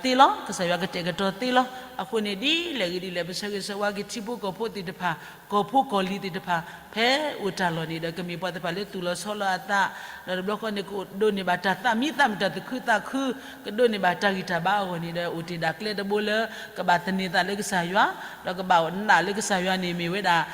သ့လီၤ. ကစၢ်ယွၤကတဲာ်ကတီၤသ့လီၤ. အဃိန့ၣ်ဒ်လဲၣ်ဂ့ၤဒ်လဲၣ် ပဆၢဂ့ၤဆၢဝါက့ၤထံဖိကီၢ်ဖိသ့ၣ်တဖၣ်, ကီၢ်ဖိကီၢ်လံၤသ့ၣ်တဖၣ် ဖဲအိၣ်တၢ်လီၢ်န့ၣ်ဒီး ကမ့ၢ်ပှၤသ့ၣ်တဖၣ်လၢသူၣ်လီၤဆီလီၤအသး, ဒီးတဘျီဃီန့ၣ် ကဒိးန့ၢ်ဘၣ်တၢ်သးမံသးမုာ်တၢ်သူၣ်ခုသးခု, ကဒိးန့ၢ်ဘၣ်တၢ်ဂံၢ်တၢ်ဘါအဂီၢ်န့ၣ်ဒီး အိၣ်တ့ၢ်ဒၣ်ကျဲတဘိလၢ ကဘၣ်သန့ၤသးလၢကစၢ်ယွၤ, ဒီးကဘၣ်နာ်လၢကစၢ်ယွၤန့ၣ်မ့ၢ်ဝဲဒၣ်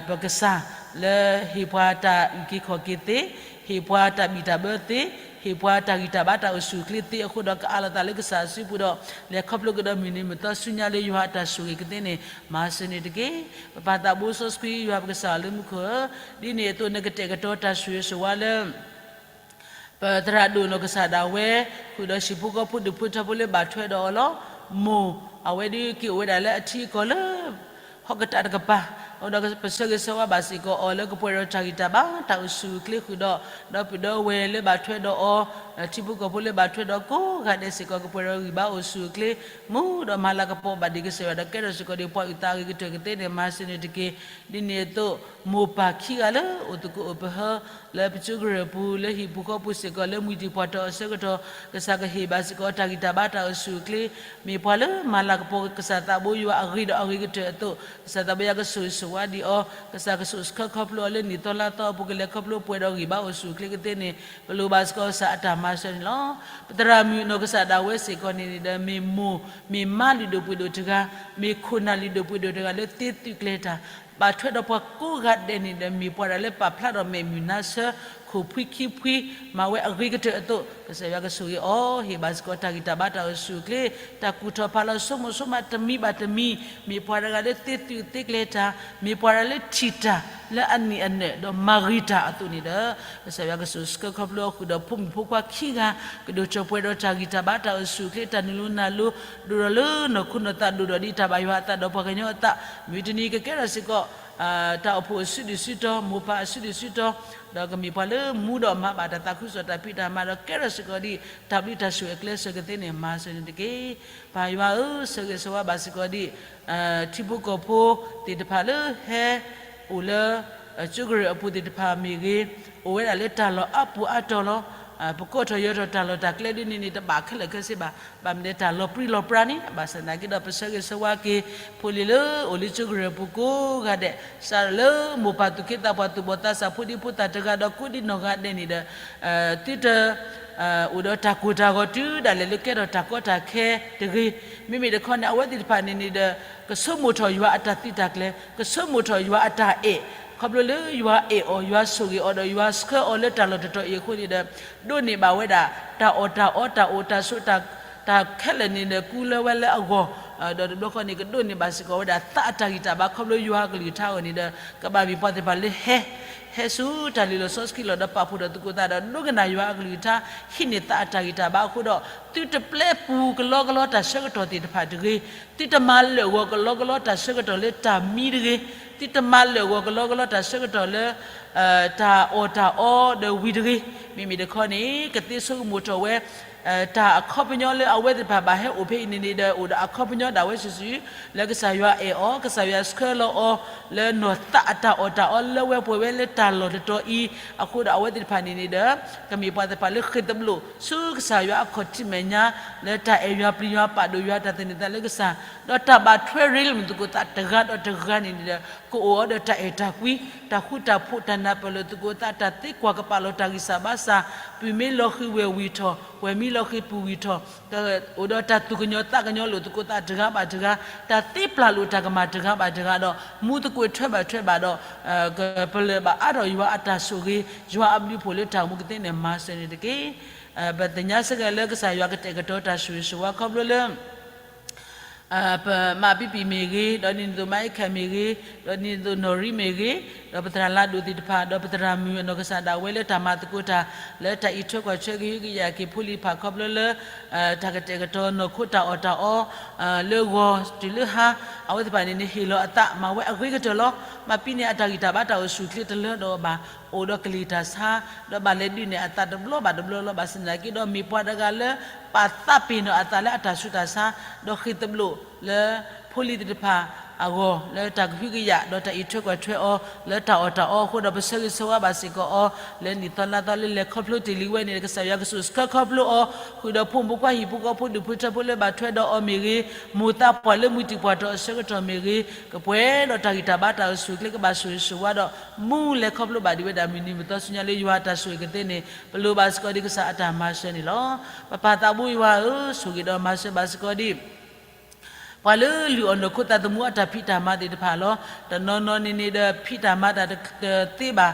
ပကစၢ်လၢဟ့ၣ်ပှၤတၢ်အုၣ်က့ၤခီၣ်က့ၤသ့, ဟ့ၣ်ပှၤတၢ်ဘံၣ်တၢ်ဘၢသ့, ဟ့ၣ်ပှၤတၢ်ဂံၢ်တၢ်ဘါတၢ်အိၣ်ဆူၣ်အိၣ်ချ့သ့အဃိဒီး ကအးလီၤသးလၢကစၢ်အစုပူၤဒီး လဲၤခီဖျိကဒီးမုၢ်နံၤမုၢ်သီဆူညါလၢယွၤအတၢ်ဆိၣ်ဂ့ၤကသ့န့ၣ် မၤစၢၤန့ၣ်တက့ၢ်. ပပၢ်သးဘိစီဆှံယွၤပကစၢ်လၢမူခိၣ်ဧၢ, ဒ်န့ၣ်အသိးနကတဲာ်ကတီၤတၢ်ဆိၣ်ဂ့ၤဆိၣ်ဝါလၢ ပသရၣ်ဒိၣ်နီၢ်ကစၢ်ဒၣ်ဝဲ ဃုာ်ဒီးဟံၣ်ဖိဃီဖိဒူၣ်ဖိထၢဖိလၢဘၣ်ထွဲဒီးအီၤလီၤ. မိၢ်အဝဲဒၣ်က့ၤအိၣ်ဝဲဒၣ်လၢအထံအကီၢ်လၢ ဟီၣ်ကတၢၢ်တကပၤ, ဒီးပဆၢဂ့ၤဆၢဝါဘၣ်စ့ၢ်ကီးအီၤလၢကပှဲၤဒီးတၢ်ဂံၢ်တၢ်ဘါတၢ်အိၣ်ဆူၣ်အိၣ်ချ့ဃုာ်ဒီး, ဒီပုၢ်ဒီဝဲၢ်လၢဘၣ်ထွဲဒီးအီၤ, ထံဖိကီၢ်ဖိလၢဘၣ်ထွဲဒီးကိးဂၤဒဲးစ့ၢ်ကီး ကပှဲၤဒီးဂံၢ်ဘါအိၣ်ဆူၣ်အိၣ်ချ့, မူဒီးမၤလၤကပီၤဘၣ်ဒံးကစၢ်ယွၤဒီးကဲထီၣ်စ့ၢ်ကီးဒံးပှၤအုၣ်သးအဂ့ၤကတၢၢ်ကသ့န့ၣ် မၤစၢၤန့ၣ်တက့ၢ်. ဒ်န့ၣ်အသိး မိၢ်ပၢ်ခံဂၤလၢအိၣ်သကိးအိၣ်ပဟၢ လၢပကၠိကရၢၢ်ပူၤ လၢဟံၣ်ပူၤဃီပူၤစ့ၢ်ကီး လၢမှံၤတံၢ်ပှၢ်တီၢ်အဆၢကတီၢ် ကစၢ်ကဟ့ၣ်ဘၣ်စ့ၢ်ကီးတၢ်ဂံၢ်တၢ်ဘါတၢ်အိၣ်ဆူၣ်အိၣ်ချ့, မ့ၢ်ပှၤလၢမၤလၤကပီၤကစၢ်သးဘိယွၤအဂ့ၤဒီးအဂ့ၤကတၢၢ်အသိး ကစၢ်သးဘိယွၤကဆိၣ်ဂ့ၤဆိၣ်ဝါဒံးအီၤ, ကစၢ်ကဆိၣ်ဆှၢခီဖျိအီၤလၢနံၣ်သီလါသီအပူၤ ကလဲၤခီဖျိပှဲၤဒီးဂံၢ်ဘါအိၣ်ဆူၣ်အိၣ်ချ့ကသ့န့ၣ် ပလိၣ်ဘၣ်စ့ၢ်ကီးကစၢ်အတၢ်မၤစၢၤန့ၣ်လီၤ. ပသရၣ်မုၣ်အနီၢ်ကစၢ်ဒၣ်ဝဲစ့ၢ်ကီးန့ၣ်ဒီး မ့ၢ်မိၢ်မ့ၢ်မါလုၢ်ဒိၣ်ပှ့ၤဒိၣ်တဂၤ, မ့ၢ်ခိၣ်နၢ်လုၢ်ဒိၣ်ပှ့ၤဒိၣ်တဂၤလၢသ့သုးကျဲၤတၢ်, ဘၣ်ထွဲဒီးပှၤကိးဂၤဒဲးန့ၣ်ဒီး မ့ၢ်ပှၤဒၣ်လၢပာ်ဖျါဒီးမဲာ်မုာ်နါဆၢ ခိၣ်ဖှံခံဖှံ မၤဝဲအဂ့ၤကတၢၢ်အသိး ကစၢ်ယွၤကဆိၣ်ဂ့ၤအီၤ ဟ့ၣ်ဘၣ်စ့ၢ်ကီးတၢ်ဂံၢ်တၢ်ဘါတၢ်အိၣ်ဆူၣ်အိၣ်ချ့, တၢ်ကူၣ်ထီၣ်ဖးလီၤဆိကမိၣ်ဆိကမးတမံၤဘၣ်တမံၤ, မ့ၢ်ပှၤတဂၤလၢသ့သုးသ့ကျဲၤတၢ်, မ့ၢ်ပှၤတဂၤလၢထံၣ်တၢ်လၢအနံၣ်အနၢၣ်ဒီးမၤဂ့ၤတၢ်အသိးန့ၣ်ဒီး ကစၢ်ယွၤကဆိၣ်ဆှၢခီဖျိအီၤဃုာ်ဒီးဖိမုၣ်ဖိခွါခံဂၤ ကဒိၣ်ထီၣ်ပှဲၤဒီးတၢ်ဂံၢ်တၢ်ဘါတၢ်အိၣ်ဆူၣ်အိၣ်ချ့ တၢ်နုာ်လီၤနုာ်လီၤ ဒိၣ်ထီၣ်လၢနီၢ်ခိနီၢ်သးဒိၣ်ထီၣ်ဒ်တၢ်ဘၣ်ယွၤအသးဒီးပှၤကညီအသး, မုၢ်တနံၤကကဲထီၣ်စ့ၢ်ကီး တၢ်အိၣ်ဖှိၣ်အစုဒုၣ်စုတီၤ မိၢ်ပၢ်အစုဒုၣ်စုတီၤ, ဒီးကမ့ၢ်ပှၤလၢမူဒီးမၤဘၣ်တၢ်သးခုကစီၣ်တၢ်ဖံးတၢ်မၤဒီးကဲထီၣ်စ့ၢ်ကီးဒ် တၢ်ဘျုးတၢ်ဆိၣ်ဂ့ၤအကျဲးစၢးကသ့န့ၣ် မၤစၢၤန့ၣ်တက့ၢ်. ပၢ်ယွၤဧၢ, ဆၢဂ့ၤဆၢဝါဘၣ်စ့ၢ်ကီးဒ် ထံဖိကီၢ်ဖိသ့ၣ်တဖၣ်လၢဟဲအိၣ်လၢ ကၠိကရၢၢ်အပူၤသ့ၣ်တဖၣ်မ့ၢ်ဂ့ၤ, အိၣ်ဝဲဒၣ်လၢတၢ်လီၢ်အါပူၤအါတီၤလီၤ. ပကိးထီၣ်ယၢၤထီၣ်တၢ်လီၢ်တၢ်ကျဲဒ်န့ၣ်န့ၣ် တဘၣ်ခဲလၢာ်ခဲဆ့ဘၣ်. ဘၣ်မနုၤတၢ်လီၤပြံလီၤပြါန့ၣ် ဘၣ်ဆၣ်သနာ်က့ဒီး ပဆၢဂ့ၤဆၢဝါက့ၤ ဖိလံၤလၢအိၣ်လၢကၠိကရၢၢ်ပူၤကိးဂၤဒဲး, စးထီၣ်လၢမိၢ်ပၢ်သူၣ်က့သးပှၢ်သူၣ်ဘီၣ်သးစၢ် ဖိဒံဖိသၣ်တဂၤဒီး ကိးဒံနီၢ်ဂၤဒဲးန့ၣ်ဒီး သုတ အိၣ်ဒီးတၢ်ကိၢ်တၢ်ဂီၤတုၤဒၣ်လဲာ်လၢကဲထီၣ်တၢ်ကီတၢ်ခဲတဂ့ၤ. မ့မ့ၢ်တခီန့ၣ် အဝဲသ့ၣ်တဖၣ်န့ၣ်န့ၣ်ဒီး ကဆိကမိၣ်ထီၣ်ယွၤအတၢ်သုးတၢ်ကျဲၤ, ကဆိကမိၣ်ထီၣ်ယွၤအတၢ်အဲၣ်, ခီဖျိလၢယွၤအဲၣ်အီၤ ယွၤဆိၣ်ဂ့ၤအီၤဒီး ယွၤဆှၢအီၤလၢတၢ်လီၢ်တတီၤအံၤအဃိန့ၣ်ဒီး ဒိးန့ၢ်ဘၣ်ဝဲဒၣ် တၢ်အီၣ်တၢ်အီ တၢ်အိၣ်တၢ်ဆိး တၢ်ခဲလၢာ်န့ၣ်ဒီး ကူလၢဝဲလၢအဂီၢ်, ဒီးတဘျီဃီန့ၣ် ကဒိးန့ၢ်ဘၣ်စ့ၢ်ကီးဝဲဒၣ်သးအတၢ်ဂံၢ်တၢ်ဘါ ခီဖျိယွၤအကလုၢ်ကထါအဂီၢ်န့ၣ်ဒီး ကဘၣ်မ့ၢ်ပှၤသ့ၣ်တဖၣ်လၢဟဲ ဟဲဆူတၢ်လုၢ်လီၢ်စီဆှံလီၢ်ဒီး ပာ်ဖှိၣ်ဒီးသကိးသးဒီး ဒိကနၣ်ယွၤအကလုၢ်ကထါ ဟံးန့ၢ်သးအတၢ်ဂံၢ်တၢ်ဘါအဃိဒီး သုတပျဲပူၤကလီကလီတၢ်ဆၢကတီၢ်သ့ၣ်တဖၣ်တဂ့ၤ, သုတမၤလၢာ်ဂီၤကလီကလီတၢ်ဆၢကတီၢ်လၢတၢ်မံတဂ့ၤ, သုတမၤလၢာ်ဂီၤကလီကလီတၢ်ဆၢကတီၢ်လၢ တၢ်အီၣ်တၢ်အီဒီးဝံၤတဂ့ၤ. မ့မ့ၢ်တခီန့ၣ် ကသ့ဆိကမိၣ်ထီၣ်ဝဲ တၢ်အခီပညီလၢအဝဲသ့ၣ်တဖၣ်ဘၣ်ဟဲအိၣ်ဖဲအံၤန့ၣ်န့ၣ်ဒီး အိၣ်ဒီးအခီပညီဒၣ်ဝဲစုာ်စုာ် လၢကစၢ်ယွၤအဲၣ်အီၤ ကစၢ်ယွၤဆှၢလီၤအီၤ လၢနီၢ်သးအတၢ်အီၣ်တၢ်အီလၢဝဲပှဲၤဝဲလၢတၢ်လီၢ်တတီၤအံၤ အဃိဒီးအဝဲသ့ၣ်တဖၣ်န့ၣ်န့ၣ်ဒီး ကမ့ၢ်ပှၤသ့ၣ်တဖၣ်လၢဃ့ၢ်သဘျိၣ် ဆူကစၢ်ယွၤအခီၣ်ထံးမဲာ်ညါ လၢတၢ်အဲၣ်ယွၤပျံၤယွၤပာ်ဒိၣ်ယွၤတၢ်သန့ၤသးလၢကစၢ် ဒီးတၢ်ဘၣ်ထွဲရ့လိာ်မုာ်သကိးသးတဂၤဒီးတဂၤန့ၣ်န့ၣ်ဒီး ကအိၣ်အီၤဒီးတၢ်အဲၣ်တၢ်ကွံ တၢ်ဃူတၢ်ဖိး တၢ်နၢ်ပၢၢ်လိာ်သကိးသး တၢ်သ့ကွၢ်ကပာ်လီၤတၢ်ဂံၢ်စၢ်ဘါစၢ် ပုၢ်မ့ၢ်လီၤဃံၤဝဲၢ်ဝံၢ်ထီၣ် ဝဲၢ်မ့ၢ်လီၤဃံၤပုၢ်ဝံၢ်ထီၣ် အိၣ်ဒီးတၢ်သူၣ်ကညီၤသးကညီၤလိာ်သကိးသးတဂၤဘၣ်တဂၤ တၢ်သ့ပျၢ်လိာ်တၢ်ကမၣ်တဂၤဘၣ်တဂၤဒီး မူသကိးထွဲဘၣ်ထွဲဘၣ်ဒီး ကပလၢၢ်ဘၣ်အါထီၣ်ယွၤအတၢ်ဆိၣ်ဂ့ၤ ယွၤအဘျုးဖှိၣ်လၢတၢ်အိၣ်မူကသ့န့ၣ် မၤစၢၤန့ၣ်တက့ၢ်. ပသ့ၣ်ညါစ့ၢ်ကီးလၢကစၢ်ယွၤကတဲာ်ကတီၤတၢ်ဆိၣ်ဂ့ၤဆိၣ်ဝါခီဖျိလၢ ပမၤပံပံာ်မ့ၢ်ဂ့ၤ, ဒီးဒ်န့ၣ်သိးမၤအ့ၣ်ခဲၣ်မ့ၢ်ဂ့ၤ, ဒီးဒ်န့ၣ်သိးနီၢ်ရံမ့ၢ်ဂ့ၤ, ဒီးပသရၣ်လါဒိၣ်သ့ၣ်တဖၣ်, ဒီးပသရၣ်မုၣ်အနီၢ်ကစၢ်ဒၣ်ဝဲလၢတၢ်မၤသကိးတၢ် လၢတၢ်အံးထွဲကွၢ်ထွဲကဟုကယာ်က့ၤဖိလံၤတဖၣ်ခီဖျိလၢ တၢ်ကတဲာ်ကတီၤနီၢ်ခိတၢ်အီၣ်တၢ်အီ လၢဂီၤတုၤလၢဟါ, အဝဲသ့ၣ်တဖၣ်န့ၣ်န့ၣ် ဟ့ၣ်လီၤအသးမၤဝဲအဂ့ၤကတၢၢ်လီၤ. မၤပံန့ၢ်အတၢ်ဂံၢ်တၢ်ဘါတၢ်အိၣ်ဆူၣ်ချ့တလၢဒီးဘၣ်, အိၣ်ဒီးကလံၤတၢ်ဆါ, ဒီးဘၣ်လဲၤဒုးနဲၣ်အသးတဘျီဘၣ်တဘျီလီၤ. ဘၣ်ဆၣ်သနာ်က့ဒီး မ့ၢ်ပှၤတဂၤလၢ ပာ်သးပ့ၤနီၣ်အသးလၢအတၢ်ဆူးတၢ်ဆါ, ဒီးဃ့ၢ်သဘျိၣ်လၢဖိလံၤသ့ၣ်တဖၣ်အဂီၢ် လၢတၢ်ကဟုကယာ် ဒီးတၢ်အံးထွဲကွၢ်ထွဲအီၤ လၢတၢ်အီၣ်တၢ်အီအဃိဒီး ပဆၢဂ့ၤဆၢဝါဘၣ်စ့ၢ်ကီးအီၤ လၢနံၣ်သီလါသီလၢလဲၤခီဖျိတ့ၢ်လံဝဲန့ၣ် ကစၢ်ယွၤကဆိၣ်ဆှၢခီဖျိအီၤ ဃုာ်ဒီးဖိမုၣ်ဖိခွါဟံၣ်ဖိဃီဖိဒူၣ်ဖိထၢဖိလၢ ဘၣ်ထွဲဒီးအီၤမ့ၢ်ဂ့ၤ, မိၢ်သးပှၢ်လၢမှံၤတံာ်ပှၢ်တီၢ်အဆၢကတီၢ်မ့ၢ်ဂ့ၤ, ကပှဲၤဒီးတၢ်ဂံၢ်တၢ်ဘါတၢ်အိၣ်ဆူၣ်ချ့ ကဘၣ်ဆိၣ်ဂ့ၤဆိၣ်ဝါဒီး မူလဲၤခီဖျိဘၣ်ဒံးဝဲဒၣ် မုၢ်နံၤမုၢ်သီဆူညါလၢယွၤအတၢ်ဆိၣ်ဂ့ၤကသ့န့ၣ် ပလိၣ်ဘၣ်စ့ၢ်ကီးဒ်ကစၢ်အတၢ်မၤစၢၤန့ၣ်လီၤ. ပပၢ်သးဘိယွၤဧၢ, ဆိၣ်ဂ့ၤဒီးမၤစၢၤဘၣ်စ့ၢ်ကီးဒ် ပှၤလၢလုၢ်အီၣ်နီၢ်ခိသးသမူအတၢ်ဖံးတၢ်မၤသ့ၣ်တဖၣ်လီၤ. တနီၤနီၤန့ၣ်န့ၣ်ဒီး ဖံးတၢ်မၤတၢ်တသ့ဘၣ်,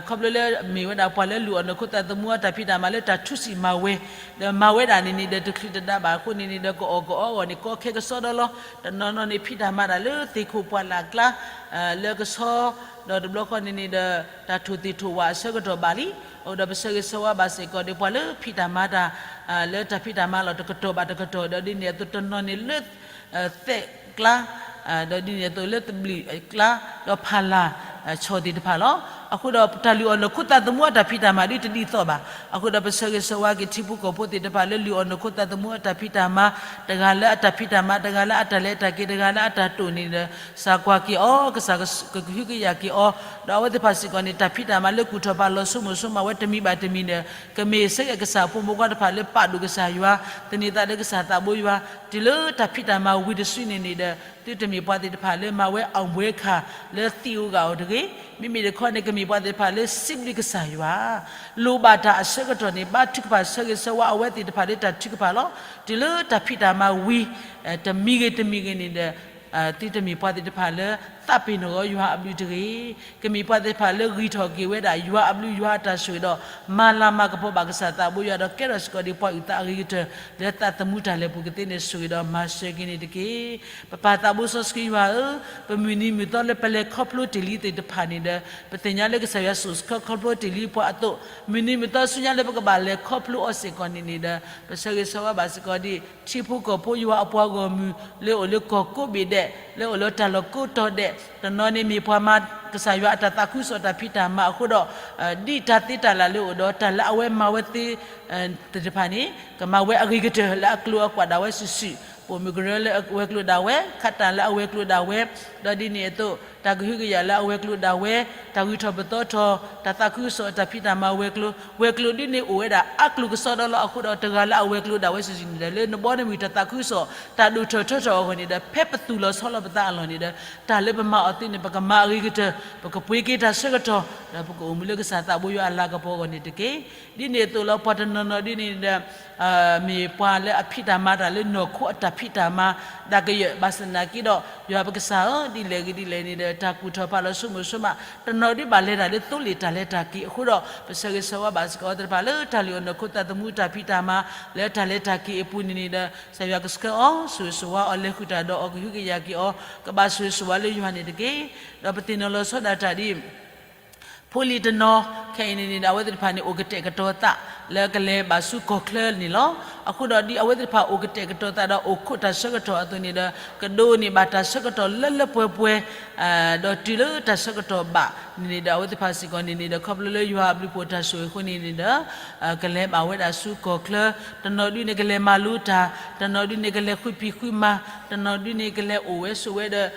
ခီဖျိလၢမ့ၢ်ဝဲဒၣ်ပှၤလၢလုၢ်အီၣ်နီၢ်ခိသးသမူအတၢ်ဖံးတၢ်မၤလၢတၢ်ထူစံၣ်မၤဝဲၤ, ဒီးမၤဝဲဒၣ်န့ၣ်န့ၣ်ဒီး တချုးတဒါဘၣ်အဃိန့ၣ်န့ၣ်ဒီး ကအီၣ်ကအီအဂီၢ်န့ၣ် ကီခဲကစီဒီလီၤ. တနီၤနီၤန့ၣ် ဖံးတၢ်မၤတၢ်လၢသ့ၣ်ခိၣ်ပှၢ်လၢ်ကျါ လၢကဆီ ဒီးတဘျီဃီန့ၣ်န့ၣ်ဒီး တၢ်ထိၣ်သ့ၣ်ထိၣ်ဝၣ်အဆၢကတီၢ်ဘၣ်လံ. အဃိဒီးပဆၢဂ့ၤဆၢဝါဘၣ်စ့ၢ်ကီးဒီး ပှၤလၢဖံးတၢ်မၤတၢ် လၢတၢ်ဖံးတၢ်မၤလီၢ်တကတီၢ်ဘၣ်တကတီၢ် ဒီးဒ်န့ၣ်အသိးတနီၤန့ၣ်လၢ သဲးကျါ ဒီးဒ်န့ၣ်အသိးလၢသဘျုးအကျါ ဒီးဖးလၢ် ဆီၣ်သ့ၣ်တဖၣ်လီၤ. အဃိဒီးတၢ်လုၢ်အီၣ်နီၢ်ခိသးသမူအတၢ်ဖံးတၢ်မၤဒ်တဒ်သိးဘၣ်. အဃိဒီးပဆၢဂ့ၤဆၢဝါက့ၤ ထံဖိကီၢ်ဖိသ့ၣ်တဖၣ်လၢလုၢ်အီၣ်နီၢ်ခိသးသမူအတၢ်ဖံးတၢ်မၤ, တဂၤလၢအတၢ်ဖံးတၢ်မၤ, တဂၤလၢအတၢ်လဲၤအတၢ်က့ၤ, တဂၤလၢအတၢ်တိာ်န့ၣ်ဒီး ကစၢ်ကွၢ်က့ၤအီၤ, ကစၢ်ကကဟုကယာ်က့ၤအီၤ, ဒီးအဝဲသ့ၣ်တဖၣ်စ့ၢ်ကီးန့ၣ် တၢ်ဖံးတၢ်မၤလၢကူၣ်ထီၣ်ပာ်လီၤဆိကမိၣ်ဆိကမးဝဲတမံၤဘၣ်တမံၤန့ၣ် ကမ့ၢ်ဆၢက့ၤကစၢ်အဖိမုၣ်ခွါတဖၣ်လၢပာ်ဒိၣ်ကစၢ်ယွၤ, သန့ၤသးလၢကစၢ်သးဘိယွၤ, တုၤလၢတၢ်ဖံးတၢ်မၤဝံၤတစုန့ၣ်န့ၣ်ဒီး သုတမ့ၢ်ပှၤသ့ၣ်တဖၣ်လၢမၤဝဲ အောင်ပွဲခံ လၢသံးဧိၤဂာ်ဧိၤတဂ့ၤ, မ့မ့ၢ်တခီန့ၣ် ကမ့ၢ်ပှၤသ့ၣ်တဖၣ်လၢစံးဘျုးကစၢ်ယွၤ, လိၣ်ဘၣ်တၢ်အဆၢကတီၢ်န့ၣ် ဘါထုကဖၣ်ဆၢဂ့ၤဆၢဝါအဝဲသ့ၣ်တဖၣ်လၢတၢ်ထုကဖၣ်လီၤ. တုၤလၢတၢ်ဖံးတၢ်မၤဝံၤ တမံၤဂ့ၤတမံၤဂ့ၤန့ၣ်ဒီး သုတမ့ၢ်ပှၤသ့ၣ်တဖၣ်လၢ သးပ့ၤနီၣ်ဂီၤယွၤအဘျုးတဂ့ၤ, ကမ့ၢ်ပှၤသ့ၣ်တဖၣ်လၢဂံၢ်ထီၣ်က့ၤဝဲဒၣ်ယွၤအဘျုးယွၤအတၢ်ဆိၣ်ဂ့ၤဒီး မၤလၤမၤကပီၤဘၣ်ကစၢ်သးဘိယွၤဒီး ကဲထီၣ်စ့ၢ်ကီးဒ်ပှၤအုၣ်သးအဂ့ၤကတၢၢ် လၢသးသမူတၢ်လဲၤပူၤကသ့န့ၣ် ဆိၣ်ဂ့ၤဒီးမၤစၢၤက့ၤန့ၣ်တက့ၢ်. ပပၢ်သးဘိစီဆှံယွၤဧၢ, ပမုၢ်နံၤမုၢ်သီလၢပလဲၤခီဖျိတ့ၢ်လံသ့ၣ်တဖၣ်န့ၣ်ဒီး ပသ့ၣ်ညါလၢကစၢ်ယွၤစိာ်ဆှၢခီဖျိတ့ၢ်လံပှၤအသိး, မုၢ်နံၤမုၢ်သီဆူညါလၢပကဘၣ်လဲၤခီဖျိအီၤစ့ၢ်ကီးန့ၣ်န့ၣ်ဒီး ပဆၢဂ့ၤဆၢဝါဘၣ်စ့ၢ်ကီးဒ် ထံဖိကီၢ်ဖိယွၤအပှၤဂီၢ်မုၢ် လၢအိၣ်လၢကီၢ်ကိးဘ့ၣ်ဒဲး, လၢအိၣ်လၢတၢ်လီၢ်ကိးတီၤဒဲး, တနီၤန့ၣ်မ့ၢ်ပှၤမၤကစၢ်ယွၤအတၢ်သးခုကစီၣ်တၢ်ဖံးတၢ်မၤအဃိဒီး ဒ်တၢ်သ့တၢ်လၢ်လၢအိၣ်ဒီးတၢ်လၢအဝဲမၤဝဲသ့ သ့ၣ်တဖၣ်န့ၣ် ကမၤဝဲအဂ့ၤကတၢၢ်လၢအကျိၤအကွာ်ဒၣ်ဝဲစုာ်စုာ်, ပိာ်မုၣ်ကရၢလၢအဝဲၤကျိၤဒၣ်ဝဲ, ခးတၢ်လၢအဝဲၤကျိၤဒၣ်ဝဲ, ဒီးဒ်န့ၣ်အသိး တၢ်ကဟုကယာ်လၢအဝဲၤကျိၤဒၣ်ဝဲ, တၢ်ဂုၤထီၣ်ပသီထီၣ်, တၢ်သးခုကစီၣ်တၢ်ဖံးတၢ်မၤဝဲၤကျိၤ, ဝဲၤကျိၤဒ်န့ၣ်အိၣ်ဝဲဒၣ်အါကျိၤကစီဒီလီၤ. အဃိဒီးတဂၤလၢအဝဲၤကျိၤဒၣ်ဝဲစုာ်စုာ်န့ၣ်ဒီး လၢနဘီနမုၢ်တၢ်သးခုကစီၣ် တၢ်ဒိၣ်ထီၣ်ထီထီၣ်အဂီၢ်န့ၣ်ဒီး ဖဲပသူၣ်လီၤဆီလီၤပသးအလီၢ်န့ၣ်ဒီး တၢ်လၢပမၤအီၤသ့န့ၣ် ပကမၤအဂ့ၤကတၢၢ်, ပကပှ့ၤက့ၤတၢ်ဆၢကတီၢ်, ဒီးပကအိၣ်မူလၢကစၢ်သးဘိယွၤအလၤကပီၤအဂီၢ်န့ၣ်တက့ၢ်. ဒ်န့ၣ်အသိးလီၤ ပှၤတနီၤနီၤဒ်န့ၣ်ဒီး မ့ၢ်ပှၤလၢအဖံးတၢ်မၤတၢ်လၢနီၢ်ခိအတၢ်ဖံးတၢ်မၤ ဒၣ်ကယၢၢ် ဘၣ်ဆၣ်သနာ်က့ဒီး ယွၤပကစၢ်ဧၢ, ဒ်လဲၣ်ဂ့ၤဒ်လဲၣ်န့ၣ်ဒီး တၢ်ကူၣ်ထီၣ်ဖးလီၤဆိကမိၣ်ဆိကမး တနီၤဒ်ဘၣ်လဲၤတၢ်လၢသိလ့ၣ်တၢ်လဲၤတၢ်က့ၤအဃိဒီး ပဆၢဂ့ၤဆၢဝါဘၣ်စ့ၢ်ကီးသ့ၣ်တဖၣ်လၢတၢ်လုၢ်အီၣ်နီၢ်ခိသးသမူတၢ်ဖံးတၢ်မၤ လၢတၢ်လဲၤတၢ်က့ၤအပူၤန့ၣ်န့ၣ်ဒီး ကစၢ်ယွၤကဆှၢအီၤ ဆိၣ်ဂ့ၤဆိၣ်ဝါအီၤ လဲၤဃုာ်တၢ်ဒီးအီၤ ကဟုကယာ်က့ၤအီၤ ကဘၣ်ဆိၣ်ဂ့ၤဆိၣ်ဝါလၢယွၤန့ၣ်တက့ၢ်. ဒီးပသ့ၣ်နီၣ်လီၤဆီဒၣ်တၢ်ဒ် ဖိလံၤတနီၤ ခဲအံၤန့ၣ်န့ၣ်ဒီး အဝဲသ့ၣ်တဖၣ်န့ၣ် အိၣ်ကတဲာ်ကတီၤသး လၢကလဲၤဘၣ်ဆူကီၢ်ချၢန့ၣ်လီၤ. အဃိဒီးဒ်အဝဲသ့ၣ်တဖၣ်အိၣ်ကတဲာ်ကတီၤသးဒီးအိၣ်ခိးတၢ်ဆၢကတီၢ်အသိးန့ၣ်ဒီး ကဒိးန့ၢ်ဘၣ်တၢ်ဆၢကတီၢ်လၢလၢပှဲၤပှဲၤ ဒီးတုၤလၢတၢ်ဆၢကတီၢ်ဘၣ်န့ၣ်န့ၣ်ဒီး အဝဲသ့ၣ်တဖၣ်စ့ၢ်ကီးန့ၣ်န့ၣ်ဒီး ခီဖျိလၢယွၤအဘျုးဖှိၣ်တၢ်ဆိၣ်ဂ့ၤအဃိန့ၣ်န့ၣ်ဒီး ကလဲၤဘၣ်ဝဲဒၣ်ဆူကီၢ်ချၢ တနီၤဒုန့ၣ်ကလဲၤမၤလိတၢ်, တနီၤဒုန့ၣ်ကလဲၤဃုဖံးဃုမၤ, တနီၤဒုန့ၣ်ကလဲၤအိၣ်ဝဲဆိးဝဲဒီး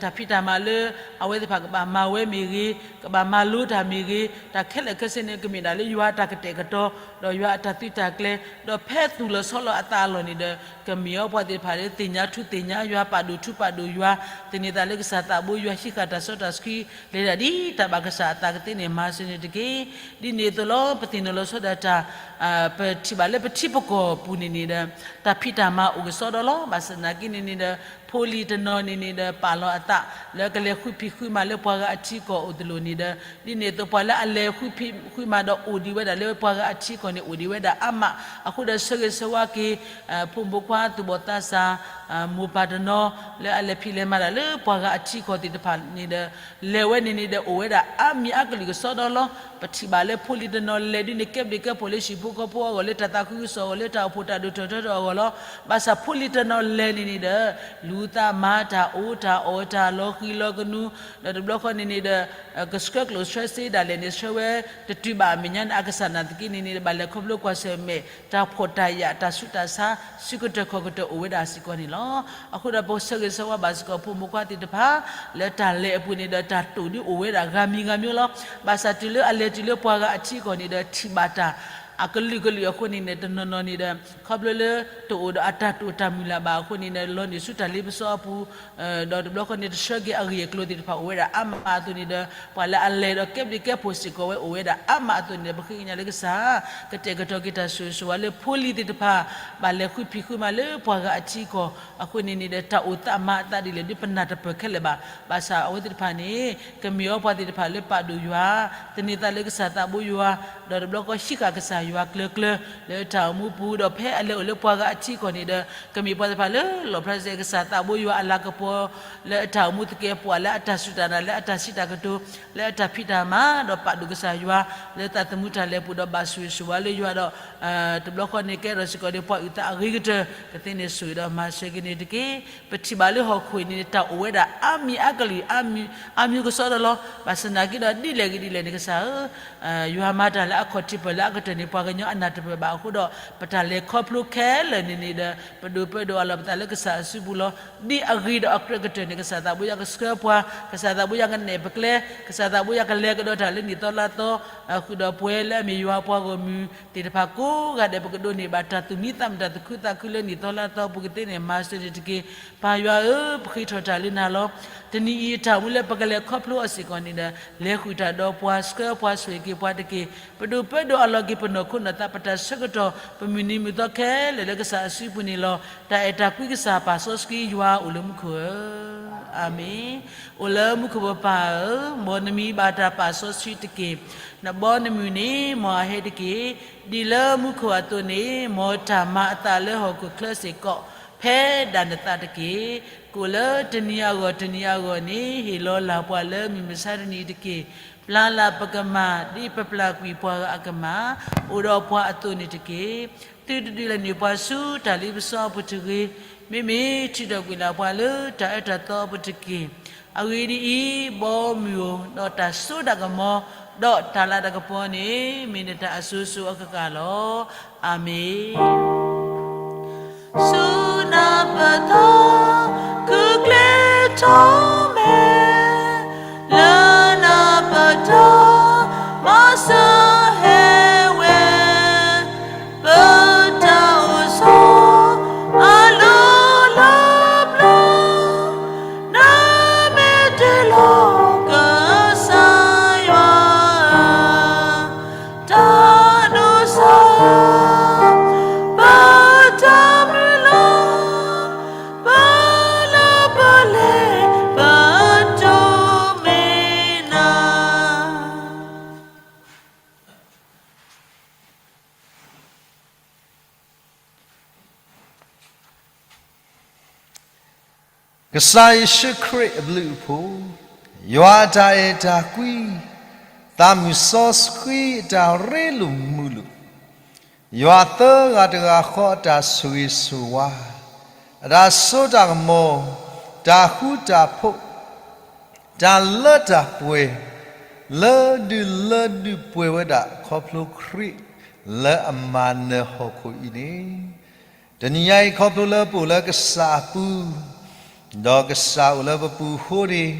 တၢ်ဖံးတၢ်မၤလၢ အဝဲသ့ၣ်တဖၣ်ကဘၣ်မၤဝဲမ့ၢ်ဂ့ၤ, ကဘၣ်မၤလိတၢ်မ့ၢ်ဂ့ၤ, တၢ်ခဲလၢာ်ခဲဆ့န့ၣ် ကမ့ၢ်ဒၣ်လၢယွၤအတၢ်ကတဲာ်ကတီၤ ဒီးယွၤအတၢ်သုးတၢ်ကျဲၤ, ဒီးဖဲသူၣ်လီၤဆီလီၤအသးအလီၢ်န့ၣ်ဒီး ကမ့ၢ်အီၤပှၤသ့ၣ်တဖၣ်လၢသ့ၣ်ညါထူသ့ၣ်ညါယွၤ ပာ်ဒိၣ်ထူပာ်ဒိၣ်ယွၤ, သန့ၤသးလၢကစၢ်သးဘိယွၤ ဟံးဃာ်တၢ်စီတၢ်ဆှံ လဲၤဒၣ်ဒ်တၢ်ဘၣ်ကစၢ်အသးကသ့န့ၣ် မၤစၢၤန့ၣ်တက့ၢ်. ဒ်န့ၣ်အသိးလီၤ ပသ့ၣ်နီၣ်လီၤဆီဒၣ်တၢ် ပထံၣ်ဘၣ်လၢပထံပကီၢ်ပူၤန့ၣ်န့ၣ်ဒီး တၢ်ဖံးတၢ်မၤအိၣ်ကစီဒီလီၤ. ဘၣ်ဆၣ်သနာ်က့န့ၣ်န့ၣ်ဒီး ဖိလံၤတနီၤန့ၣ်န့ၣ်ဒီး ပာ်လီၤအသးလၢကလဲၤဃုဖံးဃုမၤလၢပှၤဂၤအထံအကီၢ်အိၣ်သလိၣ်န့ၣ်ဒီး ဒ်န့ၣ်အသိးပှၤလၢအလဲၤဃုဖံးဃုမၤဒီးအိၣ်ဒံးဝဲဒၣ်လၢပှၤဂၤအထံအကီၢ်န့ၣ် အိၣ်ဒံးဝဲဒၣ်အါမး. အဃိဒီးဆၢဂ့ၤဆၢဝါက့ၤ ဖိမုၣ်ခွါသူၣ်ဘီၣ်သးစၢ် မိၢ်ပၢ်တနီၤ လၢအလဲၤဖံးလဲၤမၤတၢ်လၢပှၤဂၤအထံအကီၢ်သ့ၣ်တဖၣ်န့ၣ်ဒီး လဲၤဝဲန့ၣ်န့ၣ်ဒီး အိၣ်ဝဲဒၣ်အါမံၤအါကလုာ်ကစီဒီလီၤ. ပထံၣ်ဘၣ်လၢဖိလံၤတနီၤလဲၤဒ်န့ၣ် ကဲဘျုးကဲဖှိၣ်လၢဟံၣ်ဖိဃီဖိအဂီၢ် လၢတၢ်သးခုကစီၣ်အဂီၢ် လၢတၢ်အိၣ်ဖှိၣ်တၢ်ဒိၣ်ထီၣ်ထီထီၣ်အဂီၢ်လီၤ. ဘၣ်ဆၣ်ဖိလံၤတနီၤလဲၤန့ၣ်န့ၣ်ဒီး လူၤသးမၤတၢ် အိၣ်တၢ်အီၣ်တၢ် လီၤဃံၤလီၤကနူၤ ဒီးတဘျီဃီန့ၣ်န့ၣ်ဒီး ကဆှၢကျိၣ်ဆှၢစ့ဒၣ်လဲာ်န့ၣ် ဆှၢဝဲတတုၤဘၣ်အမဲာ်ညါန့ၣ် အကစၢ်နာ်သက့န့ၣ်န့ၣ် ဘၣ်လဲၤခီဖျိကွၢ်ဆၢၣ်မဲာ် တၢ်ဖှီၣ်တၢ်ယာ် တၢ်ဆူးတၢ်ဆါ ဆံးကတၢၢ်ခီၣ်ကတၢၢ်အိၣ်ဝဲဒၣ်စ့ၢ်ကီးန့ၣ်လီၤ. အဃိဒီးပဆၢဂ့ၤဆၢဝါဘၣ်စ့ၢ်ကီးဖိမုၣ်ခွါသ့ၣ်တဖၣ် လၢတၢ်လဲၤအပူၤန့ၣ်ဒီး တၢ်တိာ်ဒ်အိၣ်ဝဲဒၣ်ဂၤမံၤဂၤမံၤလီၤ. ဘၣ်ဆၣ်တုၤလၢအလဲၤတုၤလၢပှၤဂၤအထံအကီၢ်န့ၣ်ဒီး ထံၣ်ဘၣ်တၢ် အကလုာ်ကလုာ်အဃိန့ၣ်န့ၣ် တနီၤနီၤန့ၣ်ဒီး ခီဖျိလၢတအိၣ်ဒီးအတၢ်တိာ်တၢ်မုၢ်လၢ်ဘၣ်အဃိန့ၣ်ဒီး လီၤနုာ်ဆူတၢ်လ့ပစီအပူၤ ဒီးတဘျီဃီန့ၣ် တဆှၢက့ၤအဂ့ၢ်အကျိၤသ့ၣ်တဖၣ်အိၣ်ဝဲဒၣ်အါမးအသိးန့ၣ်ဒီး ပှၤလၢအလဲၤဒီးကဲဘျုးကဲဖှိၣ်စ့ၢ်ကီးဝဲအိၣ်ဝဲဒၣ်အါမးအသိးန့ၣ်ဒီး ပဃ့ကညးလၢကစၢ် ကတဲာ်ကတီၤက့ၤတၢ်ဆိၣ်ဂ့ၤဆိၣ်ဝါလၢဖိလံၤသ့ၣ်တဖၣ် ဘၣ်လဲၤဃုဖံးဃုမၤလၢပှၤဂၤအထံအကီၢ်အဃိန့ၣ်န့ၣ်ဒီး တၢ်အိၣ်သးမၤအသးဒ်လဲၣ်ဒ်ပနၢ်တပၢၢ်ခဲလၢာ်ဘၣ်. ဘၣ်ဆၣ်အဝဲသ့ၣ်တဖၣ်န့ၣ် ကမ့ၢ်အီၤပှၤသ့ၣ်တဖၣ်လၢပာ်ဒိၣ်ယွၤ, သန့ၤသးလၢကစၢ်သးဘိယွၤ, ဒီးတဘျီဃီဟံးဃာ်ကစၢ် ယွၤကျၢၤကျၢၤလၢအတၢ်အိၣ်မူပူၤ ဒီးဖဲအလဲၤအိၣ်လၢပှၤဂၤအထံအကီၢ်န့ၣ်ဒီး ကမ့ၢ်ပှၤသ့ၣ်တဖၣ်လၢလီၣ်ဖျါစ့ၢ်ကစၢ်သးဘိယွၤအလၤကပီၤ လၢအတၢ်အိၣ်မူသကဲးပဝး လၢအတၢ်စူၢ်တၢ်နာ် လၢအတၢ်စံးတၢ်ကတိၤ လၢအတၢ်ဖံးတၢ်မၤ ဒီးပာ်ဒိၣ်ကစၢ်ယွၤ လၢသးသမူတၢ်လဲၤပူၤ ဒီးဘၣ်ဆိၣ်ဂ့ၤဆိၣ်ဝါလၢယွၤဒီး တဘျီဃီန့ၣ်ကဲထီၣ်စ့ၢ်ကီးန့ၣ် ပှၤအုၣ်သးအဂ့ၤကတၢၢ် ကသ့န့ၣ်ဆိၣ်ဂ့ၤဒီးမၤစၢၤက့ၤန့ၣ်တက့ၢ်. ပထံၣ်ဘၣ်လၢဟီၣ်ခိၣ်အံၤန့ၣ် တၢ်အိၣ်ဝဲဒၣ်အါမံၤအါကလုာ် အါမံၤကစီဒီလီၤ. ဘၣ်ဆၣ်သနာ်က့ဒီး ဒ်လဲၣ်ဂ့ၤဒ်လဲၣ်န့ၣ် ကစၢ်ဧၢ, ယွၤမၤတၢ်လၢအခီၣ်ထံးပၢၢ်လၢအကတၢၢ်န့ၣ် ပှၤကညီအနၢ်တပၢၢ်ဘၣ်အဃိဒီး ပတၢ်လဲၤခီဖျိခဲလၢာ်န့ၣ်န့ၣ်ဒီး ပဒိၣ်ပၢဒိၣ်အလီၢ်ပသးလၢကစၢ်အစုပူၤလီၤ. ဒ်အဂ့ၤဒီးအကြၢးကတၢၢ်န့ၣ် ကစၢ်သးဘိယွၤကဆှၢပှၤ, ကစၢ်သးဘိယွၤကနဲၣ်ပကျဲ, ကစၢ်သးဘိယွၤကလဲၤကဒီးတၢ်လၢနံၣ်သီလါသီ, ဃုာ်ဒီးပှၤလၢအမ့ၢ်ယွၤအပှၤဂီၢ်မုၢ်သ့ၣ်တဖၣ်ကိးဂၤဒဲး ပကဒိးန့ၢ်ဘၣ်တၢ်သူၣ်မံသးမုာ် တၢ်သူၣ်ခုသးခုလၢနံၣ်သီလါသီပူၤကသ့န့ၣ် မၤစၢၤန့ၣ်တက့ၢ်. ပၢ်ယွၤဧၢ, ပဃ့ထီၣ်တၢ်လၢနၤလီၤ. တနံၤအံၤအတၢ်အိၣ်မူလၢပကလဲၤခီဖျိအီၤစ့ၢ်ကီးန့ၣ်ဒီး လဲၤဃုာ်တၢ်ဒီးပှၤ ဆှၢပှၤဆိၣ်ဂ့ၤက့ၤပှၤတက့ၢ်. ပဒိၣ်ပၢဒိၣ်အလီၢ်က့ၤပနီၢ်ခိနီၢ်သး ပတၢ်ဆၢကတီၢ် ပမုၢ်နံၤမုၢ်သီခဲလၢာ်လၢကစၢ်အစုပူၤန့ၣ်လီၤ. တၢ်အဲၣ်တၢ်ကွံကစၢ်ပာ်စီဆှံယွၤအိၣ်လၢမူခိၣ်ဧၢ, အၤမ့ၣ်. အိၣ်လၢမူခိၣ်ပပၢ်ဧၢ, မ်နမံၤဘၣ်တၢ်ပာ်စီဆှံတက့ၢ်. နဘီနမုၢ်န့ၣ် မ်အဟဲတက့ၢ်. ဒ်လၢမူခိၣ်အသိးန့ၣ် မ်တၢ်မၤအသးလၢဟီၣ်ခိၣ်ချၢစ့ၢ်ကီး ဖဲဒၣ်နသးတက့ၢ်. ကိၣ်လၢတနံၤအဂီၢ်တနံၤအဂီၢ်န့ၣ် ဟ့ၣ်လီၤလၢ်ပှၤလၢမုၢ်မဆါတနံၤအံၤတက့ၢ်. ပျၢ်လၢ်ပကမၢ် ဒ်ပပျၢ်ကွံာ်ပှၤဂၤအကမၢ်, အိၣ်ဒီးပှၤအသိးန့ၣ်တက့ၢ်. သုတဒုးလဲၤနုာ်ပှၤဆူတၢ်လ့ပစီအပူၤတဂ့ၤ, မ့မ့ၢ်ထုးထီၣ်ကွံာ်လၢ်ပှၤလၢတၢ်အၢတၢ်သီအပူၤတက့ၢ်. အဂ့ၢ်ဒ်အံၤ, ဘီမုၢ်ဧိၤ, ဒီးတၢ်စိတၢ်ကမီၤ, ဒီးတၢ်လၤတၢ်ကပီၤန့ၣ် မ့ၢ်နတၢ်အစိၤစိၤအကကၢ်လီၤ. အၤမ့ၣ်. ဆူနၢ်ပၢၢ်ထီ ခုၣ်ကျဲထီၣ်မဲာ်, လၢနၢ်ပၢၢ်ထီ မၤစၢၤဟဲဝဲ, ပတၢ်အိၣ်ဆိး အလီၢ်လၢပျၢၤ, နမ့ၢ်တ့ၢ်လီၤကစၢ်ယွၤ တၢ်ဒိၣ်စိ ပတၢ်မုၢ်လၢ်, ပလၢပလဲၤ ပတိၢ်မ့ၢ်နၤ. ကစၢ်ယ့ၣ်ၡူးခရံာ်အဘျုးအဖှိၣ်, ယွၤအတၢ်အဲၣ်တၢ်ကွံ, သးမုၢ်စီဆှံအတၢ်ရ့လိာ်မုာ်လိာ်, ယွၤသၢဂၤတဂၤဃီအတၢ်ဆိၣ်ဂ့ၤဆိၣ်ဝါ, အတၢ်စိတၢ်ကမီၤ, တၢ်ဃူတၢ်ဖိး, တၢ်လၢတၢ်ပှဲၤ, လၢဒုးလၢဒုးပှဲၤဝဲဒၣ် ခီဖျိခရံာ် လၢအမၤနၢၤဟီၣ်ခိၣ်အံၤန့ၣ်, တနံၤညါအံၤ ခီဖျိလၢပအိၣ်လၢကစၢ်အပူၤ, ဒီးကစၢ်အိၣ်လၢပပူၤအဃိန့ၣ်,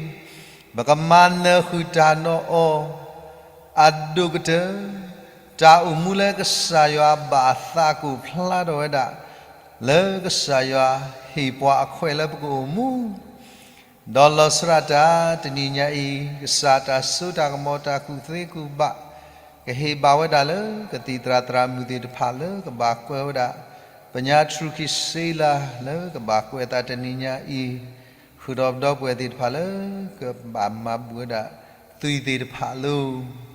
ပကမၤနၢၤဃုာ်တၢ်ဒီးအီၤ အဒိၣ်ကတၢၢ်, တၢ်အိၣ်မူလၢကစၢ်ယွၤဘၣ်အသးကအိၣ်ဖျါထီၣ်ဝဲဒၣ်, လၢကစၢ်ယွၤဟ့ၣ်ပှၤအခွဲးလၢပကအိၣ်မူ ဒီးလီၤဆီဒၣ်တၢ်တနံၤညါအံၤ, ကစၢ်တၢ်စိတၢ်ကမီၤ တၢ်ကူၣ်သ့ကူၣ်ဘၣ် ကဟ့ၣ်ဘၣ်ဝဲဒၣ်လၢကသံၣ်သရၣ်သရၣ်မုၣ်သ့ၣ်တဖၣ်လၢကဘၣ်ကွဲးဝဲဒၣ်, ပညါထရူၢ်ခံစ့လးလၢကဘၣ်ကွဲးအသးတနံၤညါအံၤ, ဃုာ်ဒီးပဒီပုၢ်ဝဲၢ်သ့ၣ်တဖၣ်လၢကဘၣ်မၤဘူၣ်ဝဲဒၣ်သွံၣ်သ့ၣ်တဖၣ်လီၤ.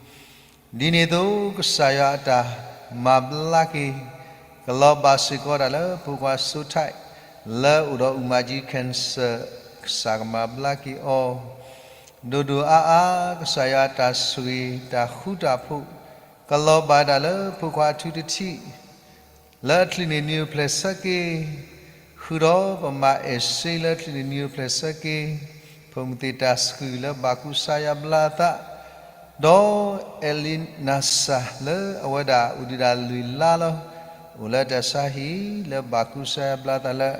ဒ်န့ၣ်အသိး ကစၢ်ယွၤအတၢ်မၤဘျါက့ၤ ကလီၤဘၣ်စ့ၢ်ကီးဒၣ်လၢဖိခွါစိထၢၣ် လၢအအိၣ်ဒီးအူမၤကၠံ cancer, ကစၢ်ကမၤဘျါက့ၤအီၤ ဒိၣ်ဒိၣ်အါအါ, ကစၢ်ယွၤအတၢ်ဆိၣ်ဂ့ၤ တၢ်ဃူတၢ်ဖိး ကလီၤဘၣ်ဒၣ်လၢဖိခွါအထူတထံၣ် လၢအချုးန့ၢ်နံၤအိၣ်ဖျဲၣ်ဆၢက့ၤ, ဃုာ်ဒီးပမၤအဲၣ်စ့လၢအချုးန့ၢ်နံၤအိၣ်ဖျဲၣ်ဆၢက့ၤ, ဖိမုၣ်သ့ၣ်တၢ်ဆှုၣ်လၢဘၣ်ကူစါယါဘျါအသး, ဒီးအဲလံနၤစၤလၢအဝဲဒၣ်အိၣ်ဒံးဒၣ်လွံၢ်လါလီၤ, အိၣ်လၢတၢ်ဆါဟံၣ်လၢဘၣ်ကူစါယါဘျါအသးလၢ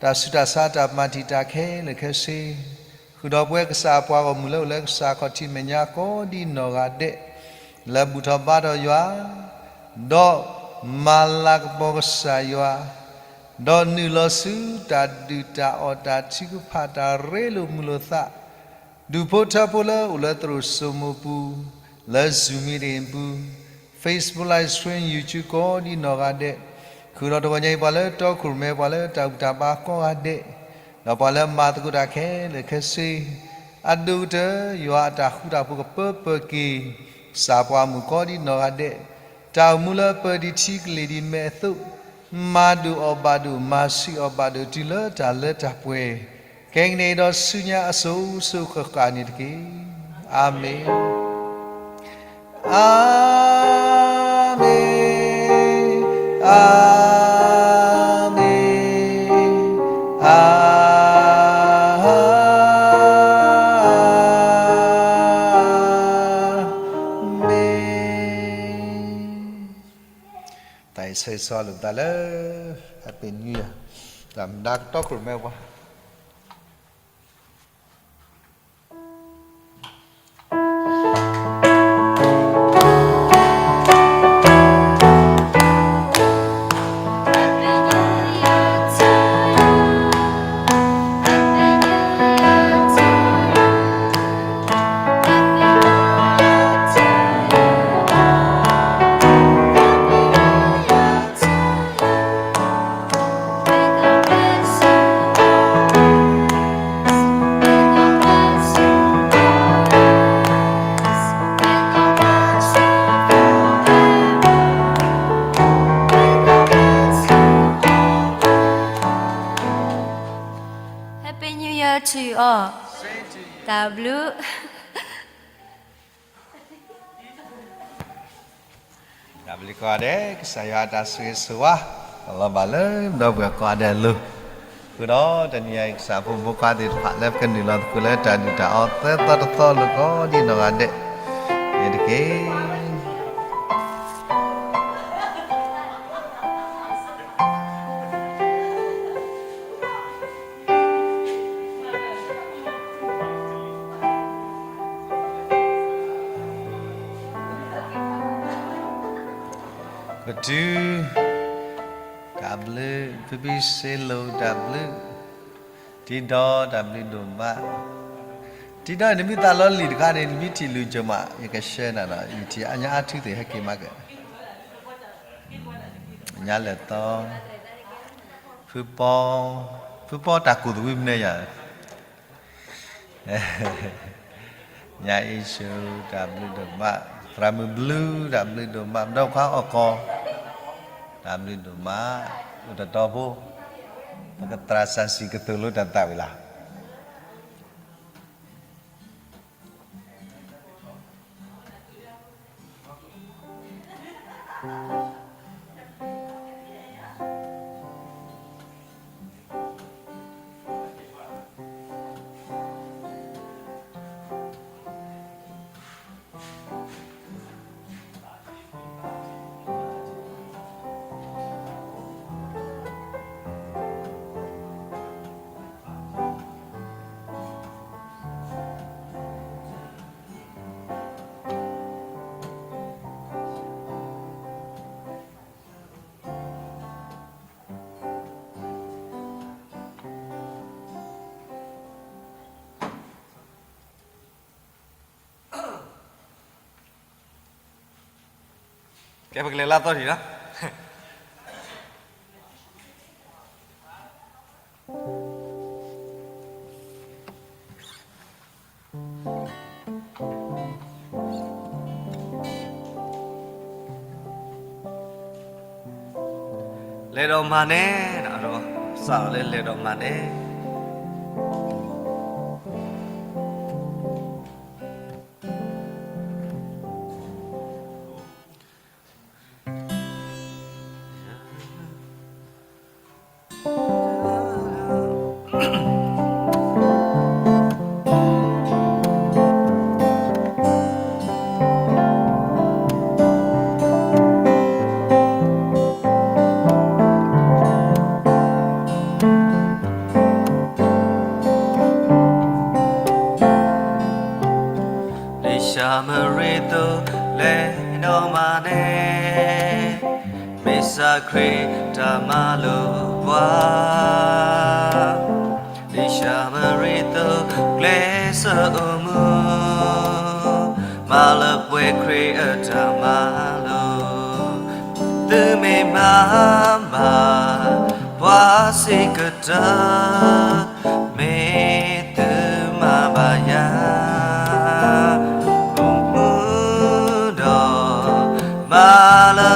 တၢ်ဆူးတၢ်ဆါတၢ်မၤတံာ်တာ်ခဲလၢာ်ခဲဆ့, ဃုာ်ဒီးပဝဲကစၢ်အပှၤဂီၢ်မုၢ်လၢအိၣ်လၢကစၢ်ခီၣ်ထံးမဲာ်ညါကိးဒံးနီၢ်ဂၤဒဲး, လၢဘူၣ်ထီၣ်ဘါထီၣ်ယွၤ ဒီးမၤလၤကပီၤကစၢ်ယွၤ, ဒီးနုာ်လီၤဆူတၢ်ဒုၣ်တၢ်အီၣ်တၢ်ထုကဖၣ်တၢ်ရ့လိာ်မုာ်လိာ်သး, ဒူၣ်ဖိထၢဖိလၢအိၣ်လၢသရိာ်စိမိၤပူၤ, လၢ Zoom meeting ပူၤ, Facebook live stream, YouTube ကိးဒံးနီၢ်ဂၤဒဲး, ဃုာ်ဒီးတဂီၤညါအံၤပှၤလၢတီခိၣ်ရိၣ်မဲပှၤလၢတၢ်ဘူၣ်တၢ်ဘါကိးဂၤဒဲး, ဒီးပှၤလၢမၤသကိးတၢ်ခဲလၢာ်ခဲဆ့, အဒိၣ်ကတၢၢ်ယွၤအတၢ်ဃူတၢ်ဖိးကပၢပၢက့ၤ ကစၢ်ပှၤမုၣ်ကိးဒံးနီၢ်ဂၤဒဲး, တၢ်အိၣ်မူလၢပၢၤဒံးထံကလ့ၤဒံးနမဲအသိး, မၤဒိၣ်အီၣ်ဘၣ်ဒိၣ် မၤဆံးအီၣ်ဘၣ်ဒိၣ် တုၤလၢတၢ်လၢတၢ်ပှဲၤ, ကဲကနံၣ်အံၤဒီးဆူညါအစိၤစိၤဃၣ်ဃၣ်န့ၣ်တက့ၢ်. အၤမ့ၣ်, အၤမ့ၣ်, အၤမ့ၣ်. တၢ်အံၤဆၢဂ့ၤဆၢဝါလိာ်ပသးလၢ Happy New Year တၢ်မဒါကတီခိၣ်ရိၣ်မဲပှၤ Happy New Year to you all. တၢ်ဘျုး တၢ်ဘျုးကိးဂၤဒဲး ကစၢ်ယွၤအတၢ်ဆိၣ်ဂ့ၤဆိၣ်ဝါ ကလီၤဘၣ်လၢပဒီပုၢ်ဝဲၢ်ကိးဂၤဒဲးအလိၤ, ဃုာ်ဒီးတနံၤအံၤ ကစၢ်ဖိမုၣ်ဖိခွါသ့ၣ်တဖၣ် လၢပကနုာ်လီၤသကိးလၢတၢ်ဒုၣ်တၢ်အီၣ်သၢသီတသီလိၤကိးဒံးနီၢ်ဂၤဒဲးန့ၣ်တက့ၢ်. ကတုၤ တၢ်ဘျုး ဖံဖံစ့လိာ် တၢ်ဘျုး, တံဒီး တၢ်ဘျုးဒိၣ်မး, တံဒီး နမ့ၢ်သးလီလံာ်တခါန့ၣ် နမ့ၢ်ထံၣ်လုၢ်ကၠိမး ယကရှဲနၤနီၤ ယထံၣ်အညါအါထူသ့ၣ်ဟဲက့ၤမးက့ၤ ညါလဲၤသီ, ဖုပီ, ဖုပီတၢ်ကူၣ်သဝံမနုၤယၤ, ညါအ့ၣ်ဆူၣ် တၢ်ဘျုးဒိၣ်မး, သရၣ်မုၣ်ဘျုး တၢ်ဘျုးဒိၣ်မး, ပဒီခွါအီၣ်ကီၢ် တၢ်ဘျုးဒိၣ်မး, အိၣ်တတီဖိ, ပကသရၣ်စၢ်စံၣ်ကသိၣ်လိတၢ်သးဝံၤလီၤ. ကဲ ပကလဲၤလၢသီထံးလီၤ. လဲၤဒီးမၤန့ၢ်, စးထီၣ်လၢလဲၤဒီးမၤန့ၢ်. လံာ်ၡမရံသိး လဲၤဒီးမၤန့ၢ်, မ့ၢ်စၢ်ခရံာ်တၢ်မၤလိာ်ပှၤ, လံာ်ၡမရံသိး ကျဲးစၢးအိၣ်မူ, မၤလၢပှဲၤခရံာ်အတၢ်မၤလိာ်, သုမ့ၢ်မၤဘၣ် ပှၤစံးကတၢၢ်, မ့ၢ်သုမၤဘၣ်ယၤ, အိၣ်မူဒီး မၤလၢ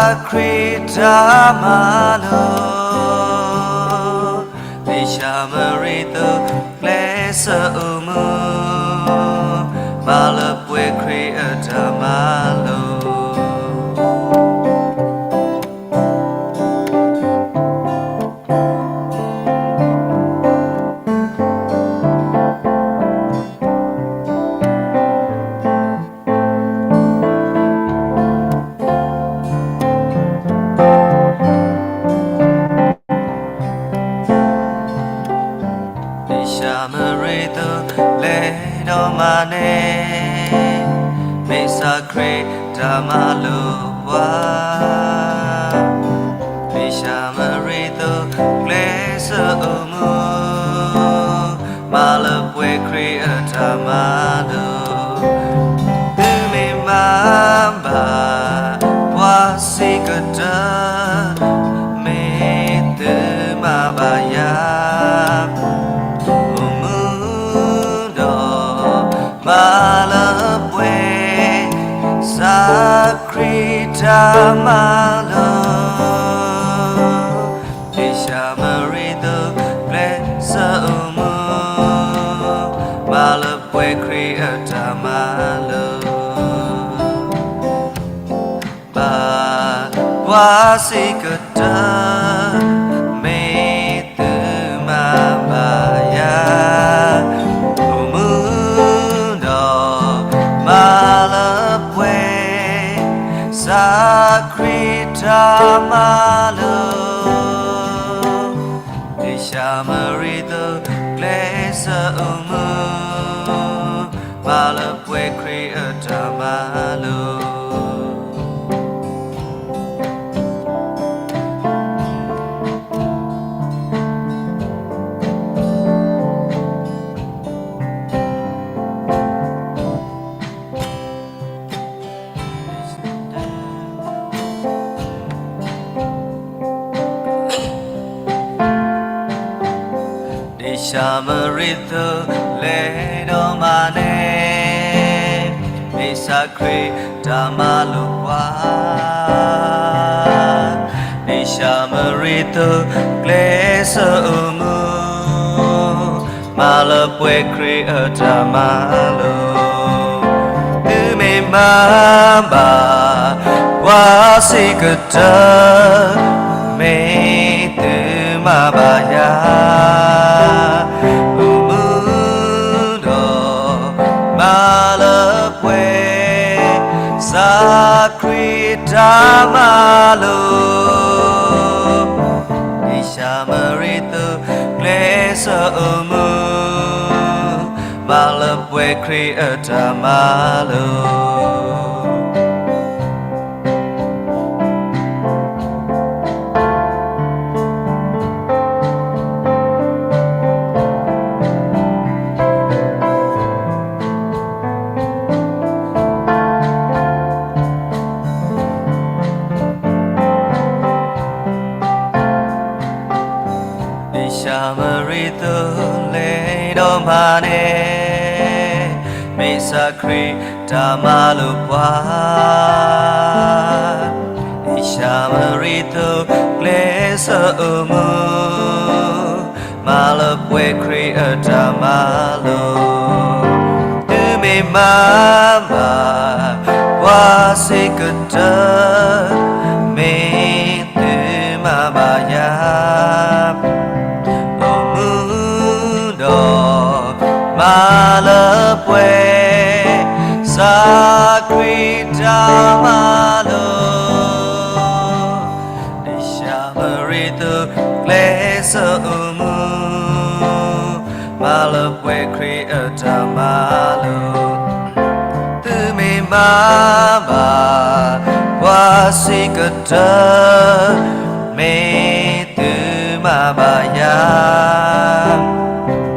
ခရံာ်တၢ်မၤလိာ်, ဒ်ၡၤမရံသုးကျဲးစၢးအိၣ်မူ, မၤလၢပှဲၤခရံာ်အတၢ်မၤလိာ်. ဒ်ၡၤမရံသုးကျဲးစၢးအိၣ်မူ, မ့ၢ်စၢ်ခရံာ်တၢ်မၤလိာ်ပှၤ, ဒ်ၡၤမရံသုးကျဲးစၢးအိၣ်မူ, မၤလၢပှဲၤခရံာ်အတၢ်မၤလိာ်. သုမ့ၢ်မၤဘၣ် ပှၤစံးကတၢၢ်, မ့ၢ်သုမၤဘၣ်ယၤ, အိၣ်မူဒီး မၤလၢပှဲၤ စၢ်ခရံာ်တၢ်မၤလိာ်. ဒ်ၡၤမရံသုးကျဲးစၢးအိၣ်မူ, မၤလၢပှဲၤခရံာ်အတၢ်မၤလိာ်. ဘၣ်ပှၤစံးကတၢၢ်, မ့ၢ်သုမၤဘၣ်ယၤ, အိၣ်မူဒီး မၤလၢပှဲၤ စၢ်ခရံာ်တၢ်မၤလိာ်. ဒ်ၡၤမရံသုးကျဲးစၢးအိၣ်မူ, မၤလၢပှဲၤခရံာ်အတၢ်မၤလိာ်. ဒ်ၡၤမရံသုးလဲၤဒီးမၤန့ၣ်, မ့ၢ်စၢ်ခရံာ်တၢ်မၤလိာ်ပှၤ, ဒ်ၡၤမရံသုးကျဲးစၢးအိၣ်မူ, မၤလၢပှဲၤခရံာ်အတၢ်မၤလိာ်. သုမ့ၢ်မၤဘၣ် ပှၤစံးကတၢၢ်, မ့ၢ်သုမၤဘၣ်ယၤ, အိၣ်မူဒီး မၤလၢပှဲၤ စၢ်ခရံာ်တၢ်မၤလိာ်. ဒ်ၡၤမရံသုးကျဲးစၢးအိၣ်မူ, မၤလၢပှဲၤခရံာ်အတၢ်မၤလိာ်. ဒ်ၡၤမရံသုးလဲၤဒီးမၤန့ၣ်, မ့ၢ်စၢ်ခရံာ်တၢ်မၤလိာ်ပှၤ, ဒ်ၡၤမရံသုးကျဲးစၢးအိၣ်မူ, မၤလၢပှဲၤခရံာ်အတၢ်မၤလိာ်. သုမ့ၢ်မၤဘၣ် ပှၤစံးကတၢၢ်, မ့ၢ်သုမၤဘၣ်ယၤ, အိၣ်မူဒီး မၤလၢပှဲၤ စၢ်ခရံာ်တၢ်မၤလိာ်. ဒ်ၡၤမရံသုးကျဲးစၢးအိၣ်မူ, မၤလၢပှဲၤခရံာ်အတၢ်မၤလိာ်. သုမ့ၢ်မၤဘၣ် ပှၤစံးကတၢၢ်, မ့ၢ်သုမၤဘၣ်ယၤ,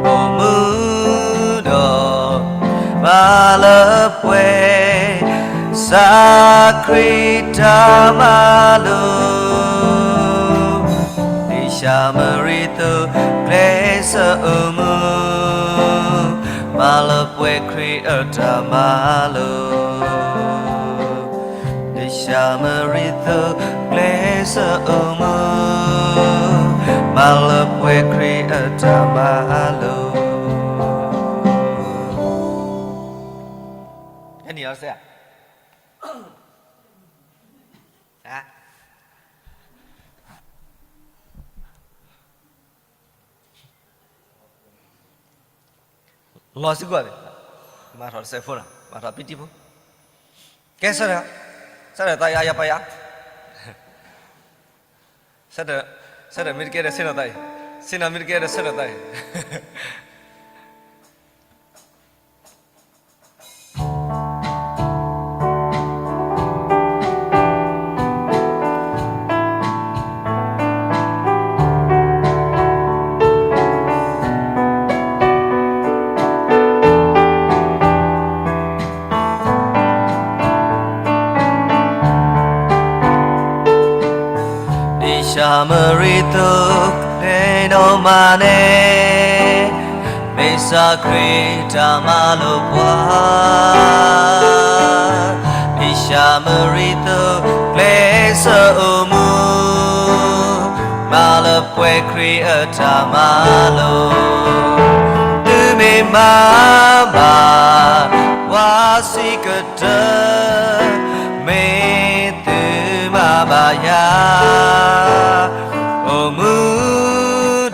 အိၣ်မူဒီး မၤလၢပှဲၤ စၢ်ခရံာ်တၢ်မၤလိာ်. ဒ်ၡၤမရံသုးကျဲးစၢးအိၣ်မူ, မၤလၢပှဲၤခရံာ်အတၢ်မၤလိာ်. ဒ် ရှၤမရံသုးကျဲးစၢးအိၣ်မူ, မၤလၢပှဲၤခရံာ်အတၢ်မၤလိာ်. လီၤစ့ၢ်ကီးန့ၣ်, မၤထီၣ်တစဲးဖိနီၤ, မၤထီၣ်ပံတံဖိ, ကဲဆၢ, ဆၢဒီးသးအံၤ အါယၤပာ်ယၤ, ဆၢဒီး, ဆၢဒီးမ့ၢ်တကဲဒီးဆ့ၣ်နီၤသးအံၤ, ဆ့ၣ်နီၤမ့ၢ်တကဲဒီးဆၢဒီးသးအံၤ. ဒ်ရှၤမရံသုးကျဲးနီၢ်မၤန့ၣ်, မ့ၢ်စးခရံာ်တၢ်မၤလိာ်ပှၤ, ဒ်ရှၤမရံသုးကျဲးစၢးအိၣ်မူ, မၤလၢပှဲၤခရံာ်အတၢ်မၤလိာ်. သုမ့ၢ်မၤဘၣ်ပှၤစံးကတၢၢ်, မ့ၢ်သုမၤဘၣ်ယၤ, အိၣ်မူ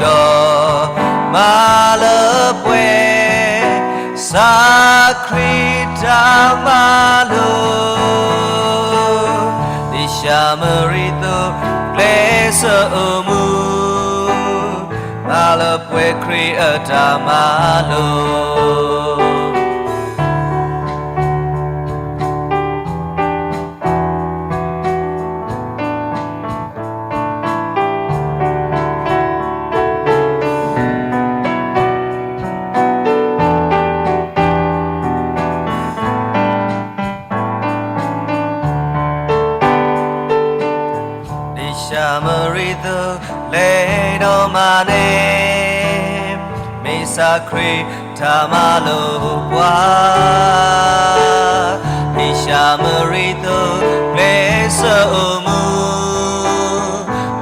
ဒီးမၤလၢပှဲၤ စးခရံာ်တၢ်မၤလိာ်, ဒ်ရှၤမရံသုးကျဲးစၢးအိၣ်မူ, မၤလၢပှဲၤခရံာ်အတၢ်မၤလိာ်. ဒ်ရှၤမရံသုးကျဲး ဒီးမၤန့ၢ်, မ့ၢ်စးခရံာ်တၢ်မၤလိာ်ပှၤ, ဒ်ရှၤမရံသုးကျဲးစၢးအိၣ်မူ,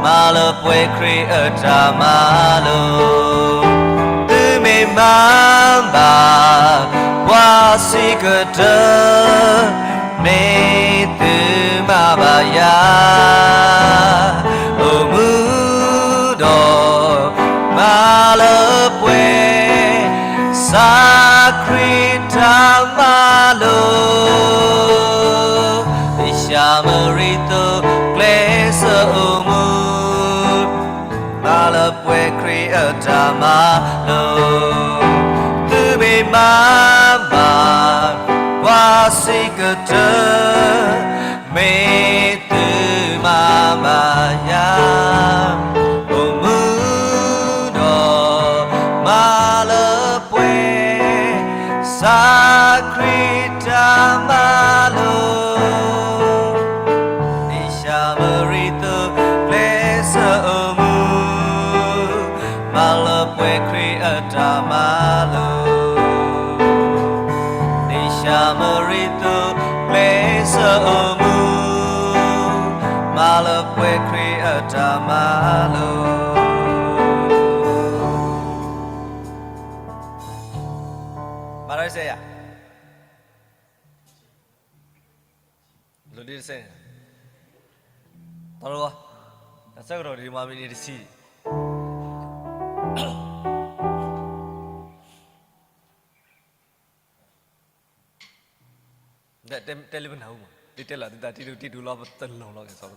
မၤလၢပှဲၤခရံာ်အတၢ်မၤလိာ်. သုမ့ၢ်မၤဘၣ်ပှၤစံးကတၢၢ်, မ့ၢ်သုမၤဘၣ်ယၤ, အိၣ်မူဒီးမၤလၢပှဲၤ စးခရံာ်တၢ်မၤလိာ်, ဒ်ရှၤမရံသုးကျဲးစၢးအိၣ်မူ, မၤလၢပှဲၤခရံာ်အတၢ်မၤလိာ်. သုမ့ၢ်မၤဘၣ်ပှၤစံးကတၢၢ်, မ့ၢ်သုမၤဘၣ်ယၤ, အိၣ်မူဒီးမၤလၢပှဲၤ စးခရံာ်တၢ်မၤလိာ်. ဒ်ရှၤမရံသုးကျဲးစၢးအိၣ်မူ, မၤလၢပှဲၤခရံာ်အတၢ်မၤလိာ်. ဒ်ရှၤမရံသုးကျဲးစၢးအိၣ်မူ, မၤလၢပှဲၤခရံာ်အတၢ်မၤလိာ်. မၤရစဲယၤ လိၣ်ဒ်တစဲးန့ၣ်, တီလီၤ, တၢ်ဆၢကတီၢ်ဒ်မၤမံၤန့ၣ်တဆံ, တဲလၢပနၢ်ဟူမး, ဒ်တဲလီၤသုတၢ်တံတူာ်တံတူာ်လီၤ ပတလီၤလီၤ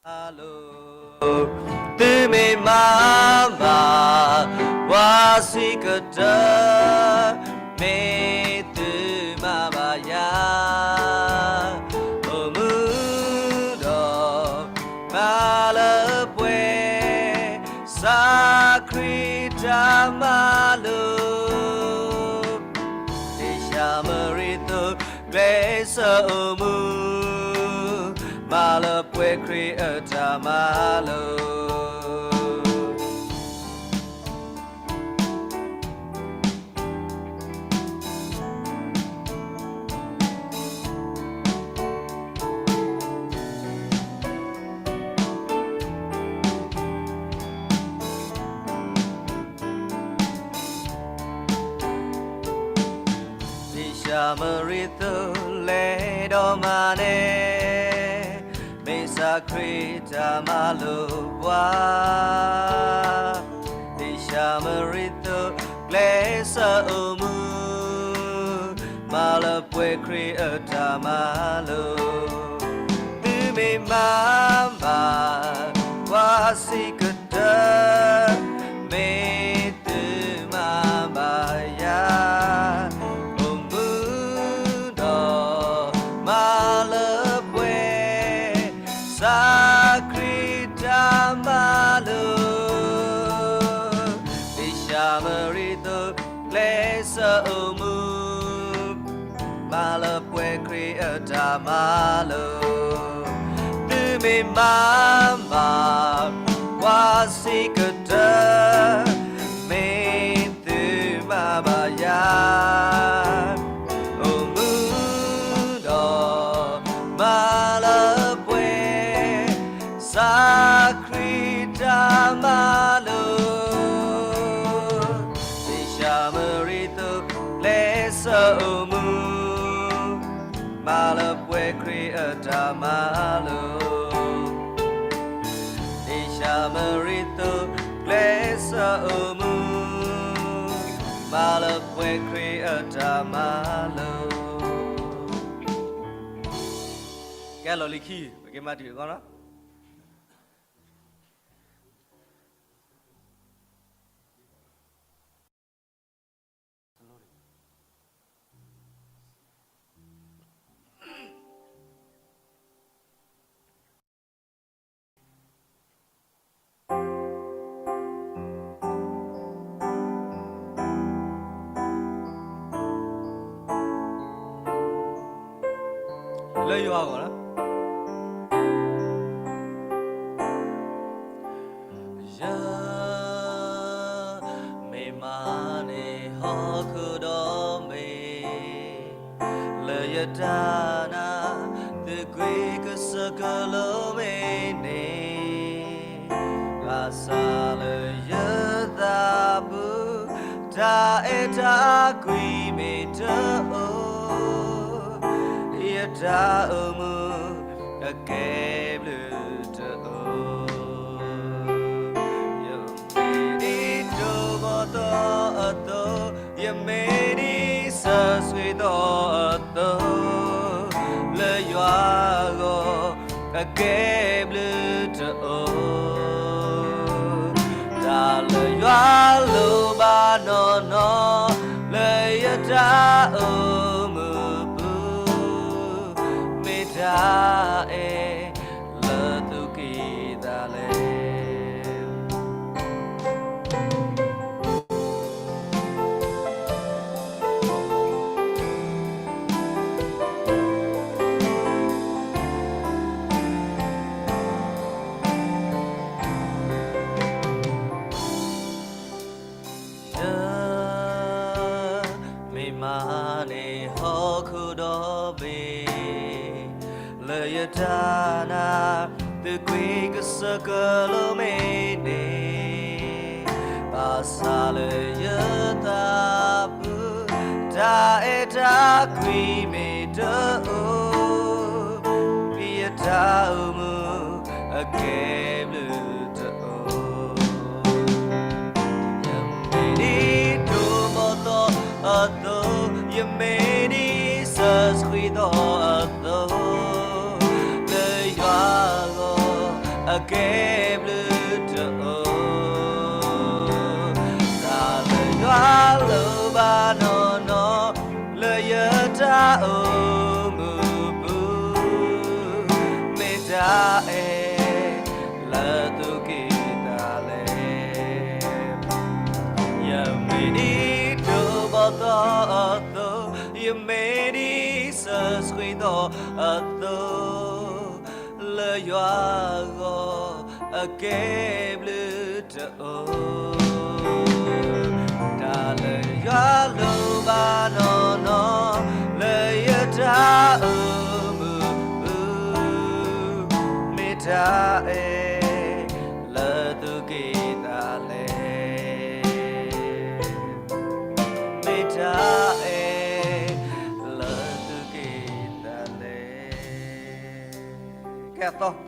ကစီဒီး သုမ့ၢ်မၤဘၣ်ပှၤ စံးကတၢၢ်, မ့ၢ်သုမၤဘၣ်ယၤ, အိၣ်မူဒီး မၤလၢပှဲၤ စးခရံာ်တၢ်မၤလိာ်, ဒ်ၡၤမရံသုးကျဲးစၢးအိၣ်မူ, မၤလၢပှဲၤခရံာ်အတၢ်မၤလိာ်. ဒ်ၡၤမရံသုးလဲၤဒီးမၤန့ၢ်, မ့ၢ်စးခရံာ်တၢ်မၤလိာ်ပှၤ, ဒ်ၡၤမရံသုးကျဲးစၢးအိၣ်မူ, မၤလၢပှဲၤခရံာ်အတၢ်မၤလိာ်, သုမ့ၢ်မၤဘၣ် ပှၤစံးကတၢၢ်, မ့ၢ်သုမၤဘၣ်ယၤ, အိၣ်မူဒီး မၤလၢပှဲၤ စးခရံာ်တၢ်မၤလိာ်, ဒ်ၡၤမရံသုးကျဲးစၢးအိၣ်မူ, မၤလၢပှဲၤခရံာ်အတၢ်မၤလိာ်, သုမ့ၢ်မၤဘၣ် ပှၤစံးကတၢၢ်, မ့ၢ်သုမၤဘၣ်ယၤ, အိၣ်မူဒီး မၤလၢပှဲၤ စးခရံာ်တၢ်မၤလိာ်, ဒ်ၡၤမရံသုးကျဲးစၢးအိၣ်မူ, မၤလၢပှဲၤခရံာ်အတၢ်မၤလိာ်, ဒ်ၡၤမရံသုးကျဲးစၢးအိၣ်မူ, မၤလၢပှဲၤခရံာ်အတၢ်မၤလိာ်. ကဲလီၤလံခံ, ပကမၤတုၤအဂီၢ်လီၤ. လၢယွၤအဂီၢ်လီၤ. ယမ့ၢ်မၤန့ၢ်ဟီၣ်ခိၣ်ဒီဘ့ၣ် လၢယတၢ်နာ် သုးကွံာ်ကစၢၢ်ကလိမ့ၢ်န့ၣ်, ဘၣ်ဆၣ်လၢယသးပူၤ တၢ်အဲၣ်တၢ်ကွံမ့ၢ်တအိၣ်, ယတၢ်အိၣ်မူ အကဲဘျုးတအိၣ်. ယမ့ၢ်ဒ်တိၢ်မီၤသီအသိး, ယမ့ၢ်ဒ်စၢၤဆှံသီအသိး, လၢယွၤအဂီၢ် အကဲဘျုးတအိၣ်. တၢ်လၢယွၤလိၣ်ဘၣ်နီၢ်နီၢ် လၢယတၢ်အိၣ်မူအပူၤ, မ့ၢ်တၢ်အဲၣ်လၢသူၣ်ကံၢ်သးလဲ. ယမ့ၢ်မၤန့ၢ်ဟီၣ်ခိၣ်ဒီဘ့ၣ် လၢယတၢ်နာ် သုးကွံာ်ကစၢၢ်ကလိမ့ၢ်န့ၣ်, ဘၣ်ဆၣ်လၢယသးပူၤ တၢ်အဲၣ်တၢ်ကွံမ့ၢ်တအိၣ်, ယတၢ်အိၣ်မူ အကဲဘျုးတအိၣ်. ယမ့ၢ်ဒ်တိၢ်မီၤသီအသိး, ယမ့ၢ်ဒ်စၢၤဆှံသီအသိး, လၢယွၤအဂီၢ် အကဲဘျုးတအိၣ်. တၢ်လၢယ အိၣ်မူပူၤ မ့ၢ်တၢ်အဲၣ်လၢသူၣ်ကံၢ်သးလဲ, ယမ့ၢ်ဒ်ဒိးဘီၣ်သီအသိး, ယမ့ၢ်ဒ်စၢၤဆှံသီအသိး, လၢယွၤအဂီၢ် အကဲဘျုးတအိၣ်, တၢ်လၢယွၤလိၣ်ဘၣ်နီၢ်နီၢ် လၢယတၢ်အိၣ်မူပူၤ မ့ၢ်တၢ်အဲၣ်လၢသူၣ်ကံၢ်သးလဲ, မ့ၢ်တၢ်အဲၣ်လၢသူၣ်ကံၢ်သးလဲ. ကဲအသီ အသီ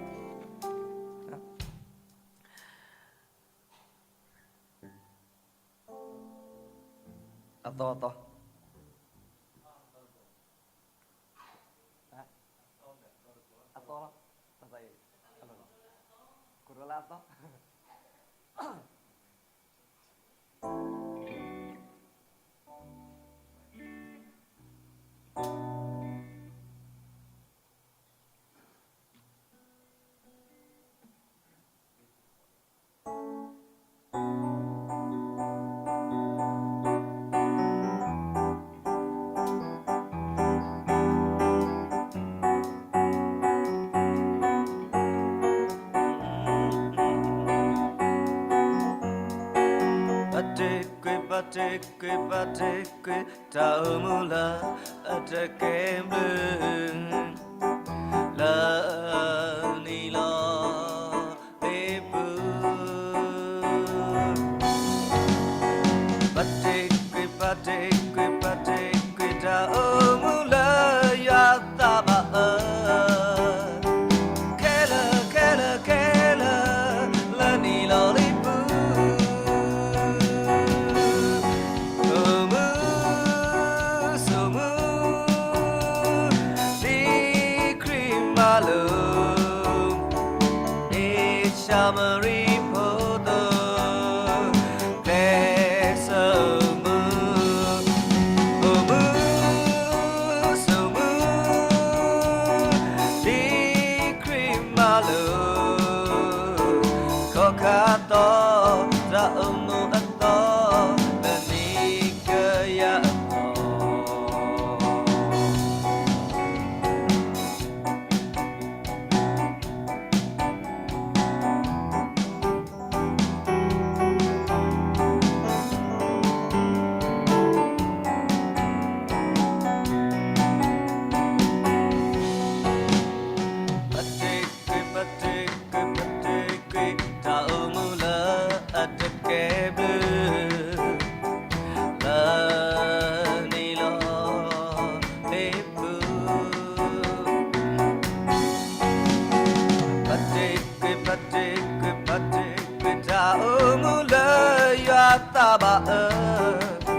အသီ အသီလီၤ, ကိးလၢအသီ ဘၣ်တ့ၢ်ကွံာ် ဘၣ်တ့ၢ်ကွံာ် ဘၣ်တ့ၢ်ကွံာ် တၢ်အိၣ်မူလၢအတကဲဘျုး လၢနံၣ်လီၤလ့ပူၤ, ဘၣ်တ့ၢ်ကွံာ် ဘၣ်တ့ၢ်ကွံာ် ဘၣ်တ့ၢ်ကွံာ် တၢ်အိၣ်မူလၢယွၤသးဘၣ်အၢ, ခဲလၢာ် ခဲလၢာ် ခဲလၢာ် လၢနံၣ်လီၤလ့ပူၤ အိၣ်မူ ဆိးမူ ဒ်ခရံာ်မၤလိာ်, ဒ်ၡၤမရံဖိသိ, ကျဲးစၢးမူ အိၣ်မူ ဆိးမူ ဒ်ခရံာ်မၤလိာ်, ခီၣ်ခါသီ တၢ်အိၣ်မူအသီ လၢနံၣ်ကယၤအသီ ဘၣ်တ့ၢ်ကွံာ် ဘၣ်တ့ၢ်ကွံာ် ဘၣ်တ့ၢ်ကွံာ် တၢ်အိၣ်မူလၢအတကဲဘျုး လၢနံၣ်လီၤလ့ပူၤ, ဘၣ်တ့ၢ်ကွံာ် ဘၣ်တ့ၢ်ကွံာ် ဘၣ်တ့ၢ်ကွံာ် တၢ်အိၣ်မူလၢယွၤသးဘၣ်အၢ,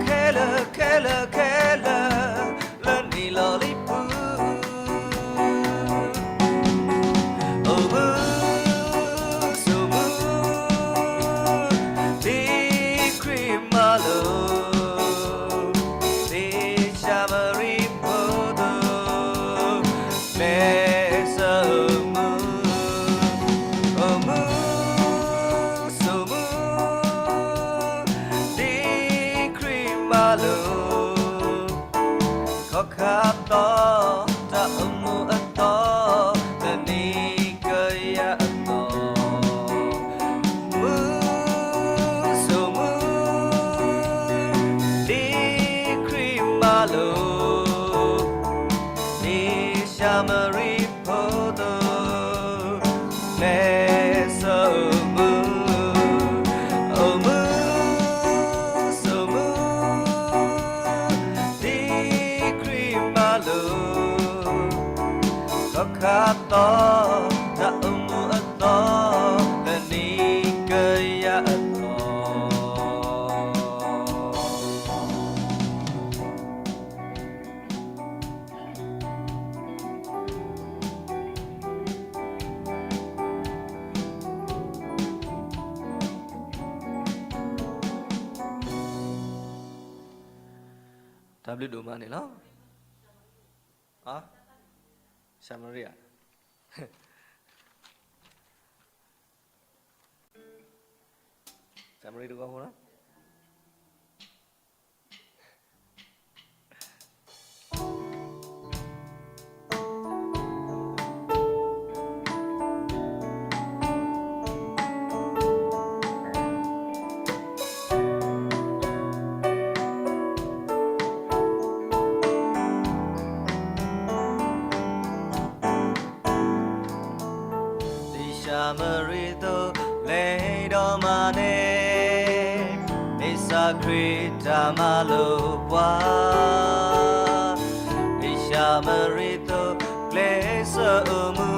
ခဲလၢာ် ခဲလၢာ် ခဲလၢာ် လၢနံၣ်လီၤလ့ပူၤ အိၣ်မူ ဆိးမူ ဒ်ခရံာ်မၤလိာ်, ဒ်ၡၤမရံဖိသိ, ကျဲးစၢးမူ အိၣ်မူ ဆိးမူ ဒ်ခရံာ်မၤလိာ်, ခီၣ်ခါသီ တၢ်အိၣ်မူအသီ လၢနံၣ်ကယၤအသီ, မူ ဆိးမူ ဒ်ခရံာ်မၤလိာ်, ဒ်ၡၤမရံဖိသိ, ကျဲးစၢးမူ အိၣ်မူ ဆိးမူ ဒ်ခရံာ်မၤလိာ်, ခီၣ်ခါသီ တၢ်အိၣ်မူအသီ လၢနံၣ်ကယၤအသီ, တၢ်ဘျုးဒိၣ်မးန့ၣ်လီၤ. ဧါ, ၡၤမရံဧါ, ၡၤမရံတဂီၢ်ဖိလီၤ. ဒ်ၡၤမရံသိကျဲဒီးမၤန့ၣ်, မ့ၢ်စးခရံာ်တၢ်မၤလိာ်ပှၤ, ဒ်ၡၤမရံသိကျဲစၢၤအိၣ်မူ,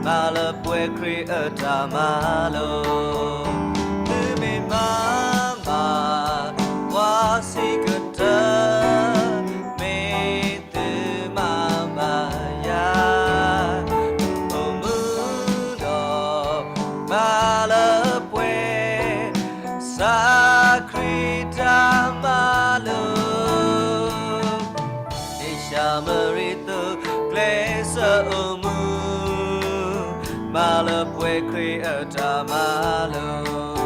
မၤလၢပှဲၤခရံာ်အတၢ်မၤလိာ်, သုမ့ၢ်မၤဘၣ် ပှၤစံးကတၢၢ်, မ့ၢ်သုမၤဘၣ်ယၤ, အိၣ်မူဒီး မၤလၢပှဲၤ စးခရံာ်တၢ်မၤလိာ်, ဒ်ၡၤမရံသိကျဲစၢၤအိၣ်မူ, မၤလၢပှဲၤခရံာ်အတၢ်မၤလိာ်.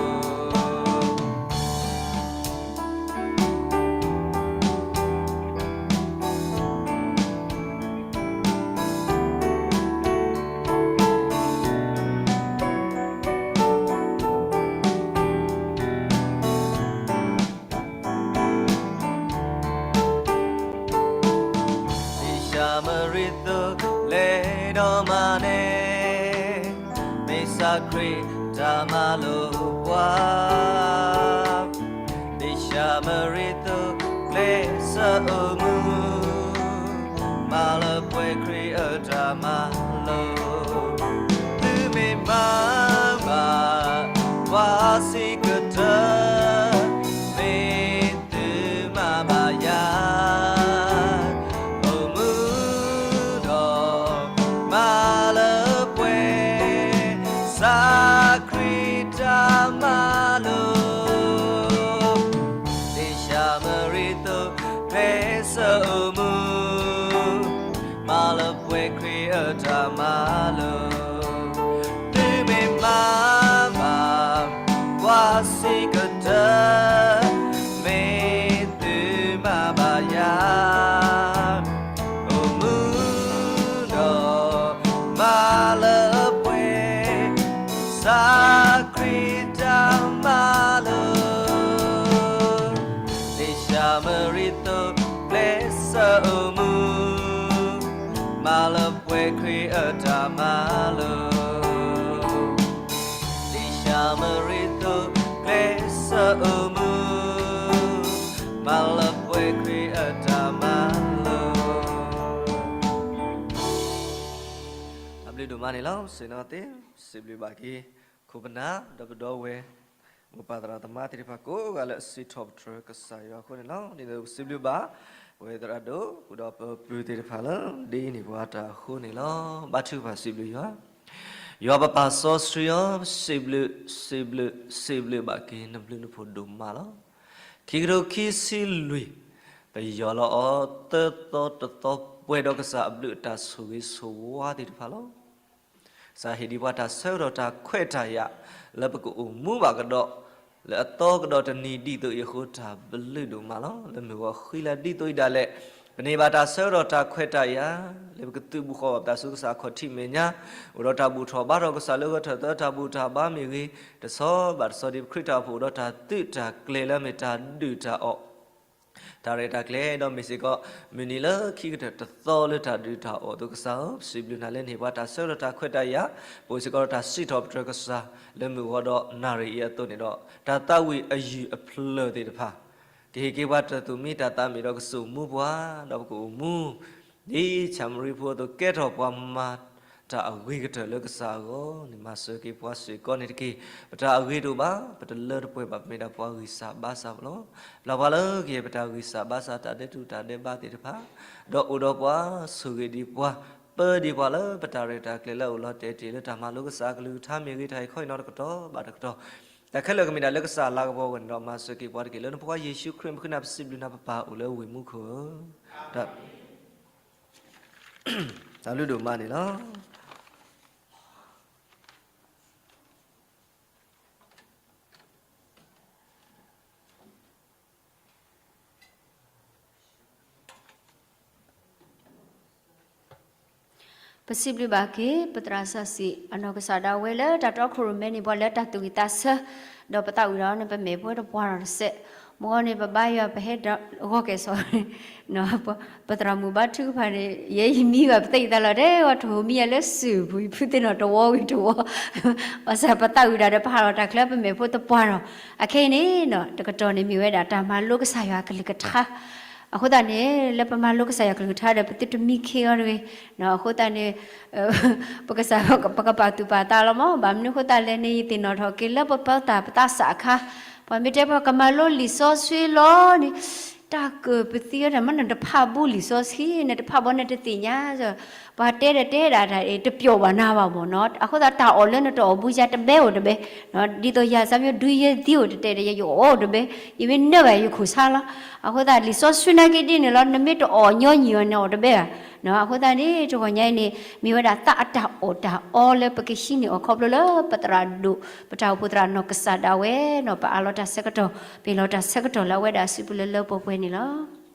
ဒ်ၡၤမရံသိကျဲဒီးမၤန့ၣ်, မ့ၢ်စးခရံာ်တၢ်မၤလိာ်ပှၤ, ဒ်ၡၤမရံသိကျဲစၢၤအိၣ်မူ, မၤလၢပှဲၤခရံာ်အတၢ်မၤလိာ်, သုမ့ၢ်မၤဘၣ် ပှၤစံးကတၢၢ်, မ့ၢ်သုမၤဘၣ်ယၤ, အိၣ်မူဒီး မၤလၢပှဲၤ စးခရံာ်တၢ်မၤလိာ်, ဒ်ၡၤမရံသိကျဲစၢၤအိၣ်မူ, မၤလၢပှဲၤခရံာ်အတၢ်မၤလိာ်, သုမ့ၢ်မၤဘၣ် ပှၤစံးကတၢၢ်, မ့ၢ်သုမၤဘၣ်ယၤ, အိၣ်မူဒီး မၤလၢပှဲၤ စးခရံာ်တၢ်မၤလိာ်, ဒ်ၡၤမရံသိကျဲစၢၤအိၣ်မူ, မၤလၢပှဲၤခရံာ်အတၢ်မၤလိာ်, ဒ်ၡၤမရံသိကျဲစၢၤအိၣ်မူ, မၤလၢပှဲၤခရံာ်အတၢ်မၤလိာ်. အဘျုးဒိၣ်မးန့ၣ်လီၤ. စ့ၢ်နီၤသ့ၣ် စံးဘျုးဘၣ်က့ၤ ခိၣ်ပနၢ် ဒီးပဒီပုၢ်ဝဲၢ် မိၢ်ပၢ်သရၣ်သမါသ့ၣ်တဖၣ်ကိးဂၤလၢအစံးထီၣ်ပတြၢၤကစၢ်ယွၤအဃိန့ၣ်လီၤ. ဒ်သိးပစံးဘျုးဘၣ် ပဝဲသရၣ်ဒိၣ် ဃုာ်ဒီးပပုၢ်သ့ၣ်တဖၣ်လၢ ဒ်န့ၣ်ပှၤတၢ်အဃိန့ၣ်လီၤ. ဘါထုကဖၣ်စံးဘျုးယွၤ, ယွၤပပၢ်စီဆှံဧၢ, စံးဘျုး, စံးဘျုး, စံးဘျုးဘၣ်က့ၤ နဘျုးနဖှိၣ်ဒိၣ်မးလီၤ. ခံကထိခံဆံလွံၢ် ပယီၤလီၤအီၤ သၢသီတသီ ပှဲၤဒီးကစၢ်အဘျုးအတၢ်ဆိၣ်ဂ့ၤဆိၣ်ဝါသ့ၣ်တဖၣ်လီၤ. ကစၢ်ဟ့ၣ်ဒံးပှၤတၢ်ဆၢကတီၢ်တၢ်ခွဲးတၢ်ယာ် လၢပကအိၣ်မူဘၣ်ကဒီး လၢအသီကဒီးတနံၤဒ်သိးအံၤအဃိ တၢ်ဘျုးဒိၣ်မးလီၤ. လၢမုၢ်ဂီၤဃံလၤဒ်သိးအံၤဒၣ်လဲာ် ပန့ၢ်ဘၣ်တၢ်ဆၢကတီၢ်တၢ်ခွဲးတၢ်ယာ် လၢပကသုးဘူးဃီၤဘၣ်ပသးဆူကစၢ်အခီၣ်ထံးမဲာ်ညါ, အိၣ်ဒီးတၢ်ဘူၣ်ထီၣ်ဘါထီၣ်ကစၢ်လၢဂၢၢ်ထၢၣ်သၢတၢ်ဘူၣ်တၢ်ဘါမ့ၢ်ဂ့ၤ, တဆီဘၣ်တဆီဒ်ပခရံာ်တၢ်အိၣ်ဖှိၣ် အိၣ်ဒီးတၢ်သုးတၢ်ကျဲၤလၢအမ့ၢ်တၢ်ဒုၣ်တၢ်အီၣ် တၢ်ရဲၣ်တၢ်ကျဲၤဒီးမ့ၢ်စ့ၢ်ကီး မုၢ်နံၤလၢခံကတၢၢ်တသီလၢတၢ်ဒုၣ်တၢ်အီၣ်အသိးကစၢ်ဧၢ, ပစံးဘျုးနၤလၢနဟ့ၣ်ပှၤတၢ်ဆၢကတီၢ်တၢ်ခွဲးတၢ်ယာ်, ပအိၣ်စ့ၢ်ကီးဒီးတၢ်စံးထီၣ်ပတြၢၤကစၢ် လၢမုၢ်ဂီၤဒီးနၣ်ရံၣ်အံၤအသိးန့ၣ်ဒီး တၢ်သးဝံၣ်အယုၢ်အဖျၢၣ်သ့ၣ်တဖၣ် ကဟ့ၣ်က့ၤပှၤတၢ်သူၣ်မံတၢ်သးမုာ်ဒီးကစိာ်မူပှၤ, ဒီးပကအိၣ်မူ ဒ်ဆၣ်မရံဖိအသိး ကဲထီၣ်ပှၤမၤတၢ်အဂ့ၤကတၢၢ်လၢကစၢ်အဂီၢ်န့ၣ် မၤစၢၤက့ၤပှၤစ့ၢ်ကီးန့ၣ်တက့ၢ်. ပတၢ်အဂ့ၤတအိၣ်ဘၣ်, ပတလၢတပှဲၤဘၣ်, ပမ့ၢ်ဒၣ်ပှၤဂံၢ်စၢ်ဘါစၢ်လီၤ. ပျၢ်ပှၤလၢကယဲၢ်ပတၢ်ဂံၢ်စၢ်ဘါစၢ် တၢ်ဒဲးတူၢ်တၢ်ဒဲးဘးသ့ၣ်တဖၣ်, ဒီးအိၣ်ဒီးပှၤ, ဆိၣ်ဂ့ၤဒံးပှၤ, ပၢဒံးပှၤလၢပတၢ်ရဲၣ်တၢ်ကျဲၤလၢအအိၣ်လီၤတဲာ်တ့ၢ် လၢတၢ်မၤလိကစၢ်အကလုၢ်ကထါမ့ၢ်ဂ့ၤ, တၢ်အံၤခီအံၤနီတကတီၢ်ဘၣ်တကတီၢ်, တၢ်ခဲလၢာ်ကမ့ၢ်ဒၣ်လၢကစၢ်အလၤကပီၤအဂီၢ်န့ၣ်ဒီး မၤစၢၤက့ၤပှၤတက့ၢ်. လၢနဖိခွါယ့ၣ်ၡူးခရံာ်အမံၤဃုနၢ်ပစံးဘျုးနၤပပၢ်အိၣ်လၢဝ့ၢ်မူခိၣ်ဧၢ, တၢ် တၢ်လုၢ်ဒိၣ်မးန့ၣ်လီၤ. ပစံးဘျုးဘၣ်က့ၤ ပသရၣ်စီဆှံ အနီၢ်ကစၢ်ဒၣ်ဝဲလၢ တၢ်တီခိၣ်ရိၣ်မဲန့ၣ် ပှၤလၢတၢ်သူၣ်ဝံၣ်သးဆၢ, ဒီးပသးဝံၣ်ဒီးန့ၣ် ပမဲာ်ဖိတပှၢ်ဒီးတစဲး, မုၢ်ဂီၤန့ၣ် ပဘါယွၤပဟဲဒီးဂီၤကဲၣ်ဆိး ပသရၣ်မုၣ်ဘါထုကဖၣ်န့ၣ် ယဲယမံဘၣ် ပသ့ၣ်ညါသးလီၤ တဲဝဲ ထိၣ်မံယၤလၢစုပူၤ ယဖုသ့ၣ်နီၣ်တဝီဝံၤတဝီ, ဘၣ်ဆၣ်ပသးဝံၣ်ဒၣ်ဒီး ပဟးလီၤတၢ်ချၢ ပမဲာ်ဖိတပှၢ်ဒီး, အခဲအံၤန့ၣ် တကတီၢ်န့ၣ်မ့ၢ်ဝဲဒၣ် တၢ်မၤလိကစၢ်ယွၤအကလုၢ်ကထါ, အဃိသတးန့ၣ် လၢပမၤလိကစၢ်ယွၤအကလုၢ်ကထါဒီး ပသုတမံခ့အီၤတဂ့ၤ, အဃိသတးန့ၣ် ပကစၢ် ပကပာ်သူၣ်ပာ်သးလီၤမး, ဘၣ်မနုၤအဃိသတးလဲၣ်န့ၣ် ယသ့ၣ်နီၣ်ထီၣ်က့ၤလၢပပၢၤတၢ်ပသးစၢ်အခါ, ပှၤမ့ၢ်တဲပှၤကမၤလိလံာ်စီဆှံလီၤန့ၣ်, တၢ်ကၢၣ်ပသံဝဲဒၣ် မ့ၢ်နတဖးဘူးလံာ်စီဆှံ နတဖးဘီနတသ့ၣ်ညါ, ပှၤတဲဒီးတဲဒၣ်တၢ်အံၤ တပျီၢ်ဘၣ်နၤဘၣ်မးနီၤ, အဃိသတးတၢ်အီၣ်လၢနတအီၣ်ဘူးယၤတဘဲအိၣ်တဘဲ, ဒ်သိးယၤစၢ်မ့ၢ်ဒုးယဲသံအိၣ်တတဲာ်ဒီး ယအီၣ်အိၣ်တဘဲ, ယမ့ၢ်နၢဘၣ်ယခိၣ်ဆါလီၤ, အဃိသတးလံာ်စီဆှံနာ်က့ဒ်န့ၣ်လီၤ, နမ့ၢ်တအီၣ်ညီနုၢ်အီၤန့ၣ်အီၣ်တဘဲဘၣ်, အဃိသတးန့ၣ် တဂီၤညါအံၤန့ၣ် မ့ၢ်ဝဲဒၣ်သးအတၢ်အီၣ်တၢ်အီလၢပကဟံးန့ၢ်အီၤခီဖျိလၢ ပသရၣ်ဒိၣ် ပတၢ်အိၣ်ဖှိၣ်သရၣ်နီၢ်ကစၢ်ဒၣ်ဝဲနီၤ, ပအးလီၤတၢ်ဆၢကတီၢ် ပ့ၤလီၤတၢ်ဆၢကတီၢ်လၢအဝဲဒၣ်စုပူၤလၢလၢပှဲၤပှဲၤန့ၣ်လီၤ. ဂ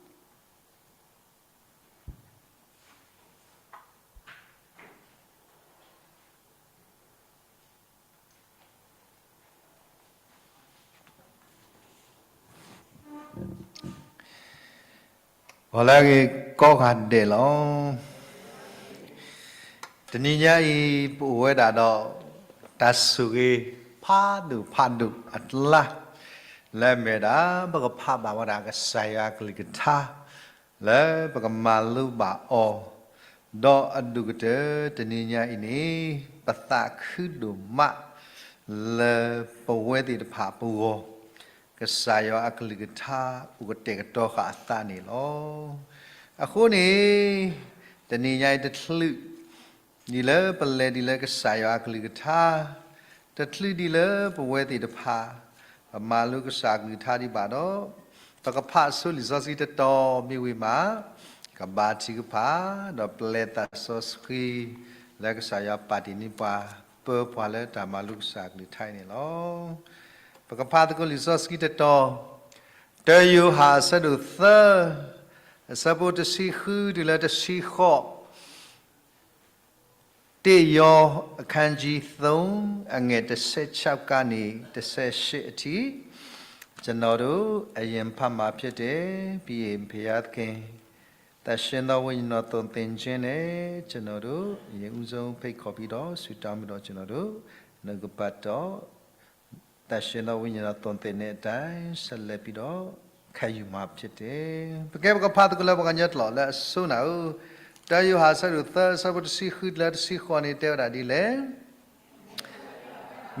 ီၤလၢအဂ့ၤကိးဂၤဒဲးလီၤ. တနံၤညါအံၤ ပအိၣ်ဝဲဒၣ်ဒီး တၢ်ဆိၣ်ဂ့ၤဖးဒိၣ်ဖးဒိၣ်အကျါ, လၢအမ့ၢ်ဝဲဒၣ် ပကဖးဘၣ်ဝဲဒၣ်ကစၢ်ယွၤအကလုၢ်ကထါ လၢပကမၤလိဘၣ်အီၤ, ဒီးအဒိၣ်ကတၢၢ်တနံၤညါအံၤန့ၣ် ပသးခုဒိၣ်မး လၢပဝဲသ့ၣ်တဖၣ်ပဂီၢ်, ကစၢ်ယွၤအကလုၢ်ကထါအိၣ်ကတဲာ်ကတီၤဃာ်အသးန့ၣ်လီၤ. အဃိန့ၣ် တနံၤညါအံၤတချုး ဒ်လၢပလဲၤဒ်လၢကစၢ်ယွၤအကလုၢ်ကထါ, တချုးဒ်လၢပဝဲသ့ၣ်တဖၣ် ပမၤလိကစၢ်အကလုၢ်ကထါဒံးဘၣ်ဒီး, ပကဖးဆိလံာ်စီဆှံတတီၤမ့ၢ်ဝံၤမး, ကဘါထုကဖၣ်, ဒီးပျဲသးစီဆှံ လၢကစၢ်ယွၤပာ်တ့ၢ်န့ၢ်ပှၤ, ပၢပှၤလၢတၢ်မၤလိကစၢ်အကလုၢ်ကထါအံၤန့ၣ်လီၤ. ပကဖးသကိးလံာ်စီဆှံတတီၤ, တၢယိၤဟၣ်အဆၢဒိၣ်သၢ, အဆၢဖိတဆံဃုတုၤလၢတဆံဃိး, တစ်ယော အခန်းကြီးသုံး အငယ်တစ်ဆယ့်ခြောက်ကနေ တစ်ဆယ့်ရှစ်အထိ ကျွန်တော်တို့ အရင်ဖတ်မှာဖြစ်တယ်။ ပြီးရင် ဘုရားသခင် သန့်ရှင်းသောဝိညာဉ်တော် သွန်သင်ခြင်းနဲ့ ကျွန်တော်တို့ အရင်ဦးဆုံး ဖိတ်ခေါ်ပြီးတော့ ဆုတောင်းပြီးတော့ ကျွန်တော်တို့ နှုတ်ကပတ်တော် သန့်ရှင်းသောဝိညာဉ်တော် သွန်သင်တဲ့အတိုင်း ဆက်လက်ပြီးတော့ ခံယူမှာဖြစ်တယ်။ ပကဲပကဖးသကိးလၢပှၤကညီကျိာ်လၢအစိနၤဧိၤ, တၢယိၤဟၣ်အဆၢဒိၣ်သၢ အဆၢဖိတဆံဃုလၢတဆံဃိးန့ၣ် တဲဝဲဒၣ်ဒ်လဲၣ်.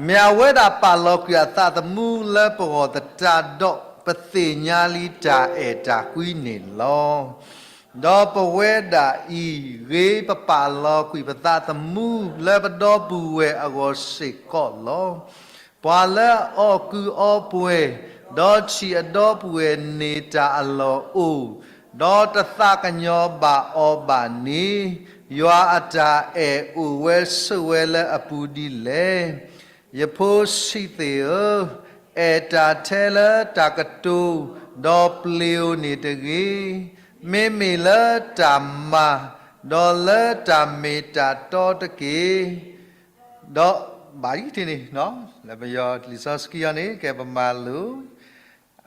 မ့ၢ်အဝဲဒၣ်ပာ်လီၤကွံာ်အသးသမူလၢပဂီၢ်သတးဒီး ပသ့ၣ်ညါလံတၢ်အဲၣ်တၢ်ကွံန့ၣ်လီၤ. ဒီးပဝဲဒၣ်အံၤ ဂ့ၤပပာ်လီၤကွံာ်ပသးသမူလၢပဒီပုၢ်ဝဲၢ်အဂီၢ်စ့ၢ်ကီးလီၤ. ပှၤလၢအအီၣ်ကုၢ်အီပှဲၤ, ဒီးထံၣ်အဒီပုၢ်ဝဲၢ်န့ၢ်တၢ်အလီၢ်အိၣ်, ဒီးတသးကညီၤဘၣ်အီၤဘၣ်န့ၣ်, ယွၤအတၢ်အဲၣ်အိၣ်ဝဲဆိးဝဲလၢအပူၤဒ်လဲၣ်. ယဖိဆံးသ့ၣ်ဧၢ, အဲၣ်တၢ်ထဲလၢတၢ်ကတိၤ, ဒီးပျ့ၤဧိၤန့ၣ်တဂ့ၤ, မ့မ့ၢ်လၢတၢ်မၤ, ဒီးလၢတၢ်မ့ၢ်တၢ်တီတက့ၢ်. ဒီးဘၣ်ယံၤတ့ၢ်န့ၣ်, လၢပယီၤလံာ်စီဆှံအံၤန့ၣ် ကဲပမၤလိ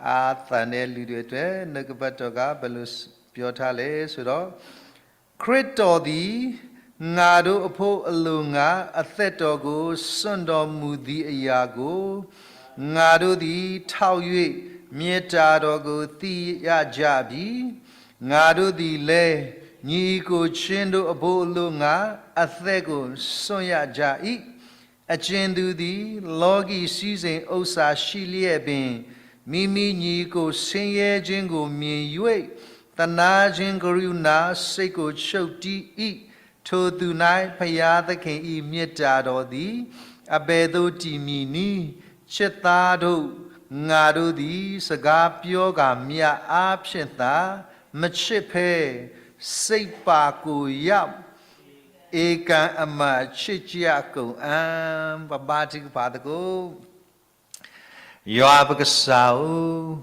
အသးနဲလုၢ်ဒွဲၣ်ဒွဲၣ် နကဘၣ်တီကါ ဘယ်လိုပြောထားလဲဆိုတော့, ခရစ်တော်သည် ငါတို့အဖို့အလိုငှာ အသက်တော်ကို စွန့်တော်မူသည့်အရာကို ငါတို့သည် ထောက်၍ မြင်တတ်တော်ကို သိရကြပြီ။ ငါတို့သည်လည်း ညီအစ်ကိုချင်းတို့အဖို့အလိုငှာ အသက်ကို စွန့်ရကြ၏။ အကြင်သူသည် လောကီစည်းစိမ်ဥစ္စာရှိလျက်ပင် မိမိညီအစ်ကိုဆင်းရဲခြင်းကိုမြင်၍ သနားခြင်းကရုဏာစိတ်ကိုချုပ်တည်း၏။ ထိုသူ၌ဘုရားသခင်၏မေတ္တာတော်သည် အဘယ်သို့တည်မည်နည်း။ ချစ်သားတို့၊ ငါတို့သည် စကားပြောကာမျှအားဖြင့်သာ မချစ်ဘဲ စိတ်ပါကိုယ်ရောက် ဧကံအမှန်ချစ်ကြကုန်အံၤ ပဘါထုကဖၣ်သကိး ယွၤပကစၢ်ဧၢ,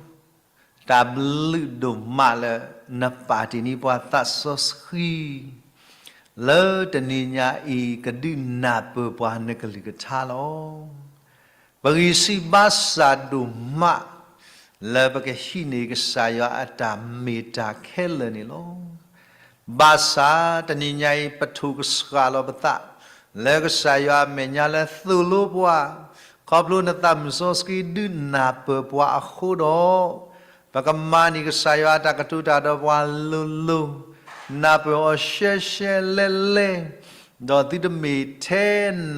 တၢ်ဘျုးဒိၣ်မးလၢ နပာ်တ့ၢ်န့ၢ်ပှၤသးစီဆှံ လၢတနံၤညါအံၤ ကဒုးနၢ်ပၢၢ်ပှၤနကလုၢ်ကထါလီၤ. ပဂံၢ်စၢ်ဘါစၢ်ဒိၣ်မး လၢပကဟံးန့ၢ်ကစၢ်ယွၤအတၢ်မ့ၢ်တၢ်ခဲလၢာ်န့ၣ်လီၤ. ဘၣ်ဆၣ်တနံၤညါအံၤ ပထိၣ်ကစှၤလီၤပသး လၢကစၢ်ယွၤအမဲာ်ညါလၢသိၣ်လိပှၤ, ခီဖျိနသးမုၢ်စီဆှံဒုးနၢ်ပၢၢ်ပှၤအဃိဒီး, ပကမၤန့ၢ်ကစၢ်ယွၤအတၢ်ကတိၤတၢ်ဒီးပှၤလိၤလိၤ, နၢ်ပၢၢ်အီၤရှဲရှဲလဲလဲ, ဒီးသုတမ့ၢ်ထဲ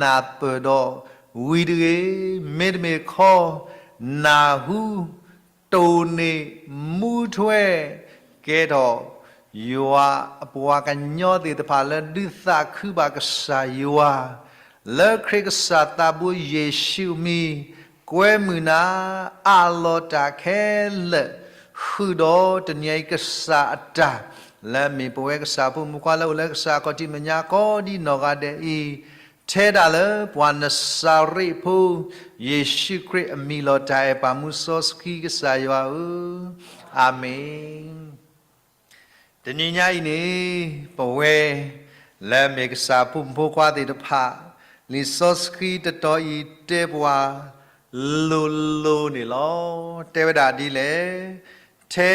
နၢ်ပၢၢ်ဒီးဝံၤတဂ့ၤ, မ့တမ့ၢ်ခီ, နၢ်ဟူ တိၢ်န့ၢ်မူထွဲ ကဲထီၣ် ယွၤအပှၤကညီသ့ၣ်တဖၣ်လၢဒုးသးခုဘၣ်ကစၢ်ယွၤ, လၢခရံာ်ကစၢ်သးဘိယ့ၣ်ၡူးအမံၤ, ကွဲမုာ်နၤ အးလီၤတၢ်ခဲလၢာ်, ဃုာ်ဒီးတနံၤအံၤကစၢ်အတၢ်, လၢမ့ၢ်ပဝဲကစၢ်ဖိမုၣ်ဖိခွါလၢအိၣ်လၢကစၢ်အခီၣ်ထံးမဲာ်ညါကိးဒံနီၢ်ဂၤဒဲးအံၤ, ထဲဒၣ်လၢပှၤနစၤရ့းဖိ ယ့ၣ်ၡူးခရံာ်အမံၤလီၤ. တၢ်အဲၣ်ပၢ်မူစီဆှံကစၢ်ယွၤဧၢ, အၤမ့ၣ်. တနံၤညါအံၤန့ၣ် ပဝဲလၢမ့ၢ်ကစၢ်ဖိမုၣ်ဖိခွါသ့ၣ်တဖၣ်, လံာ်စီဆှံတတီၤအံၤတဲပှၤလိၤလိၤန့ၣ်လီၤ. တဲဝဲဒၣ်ဒ်လဲၣ်, ထဲ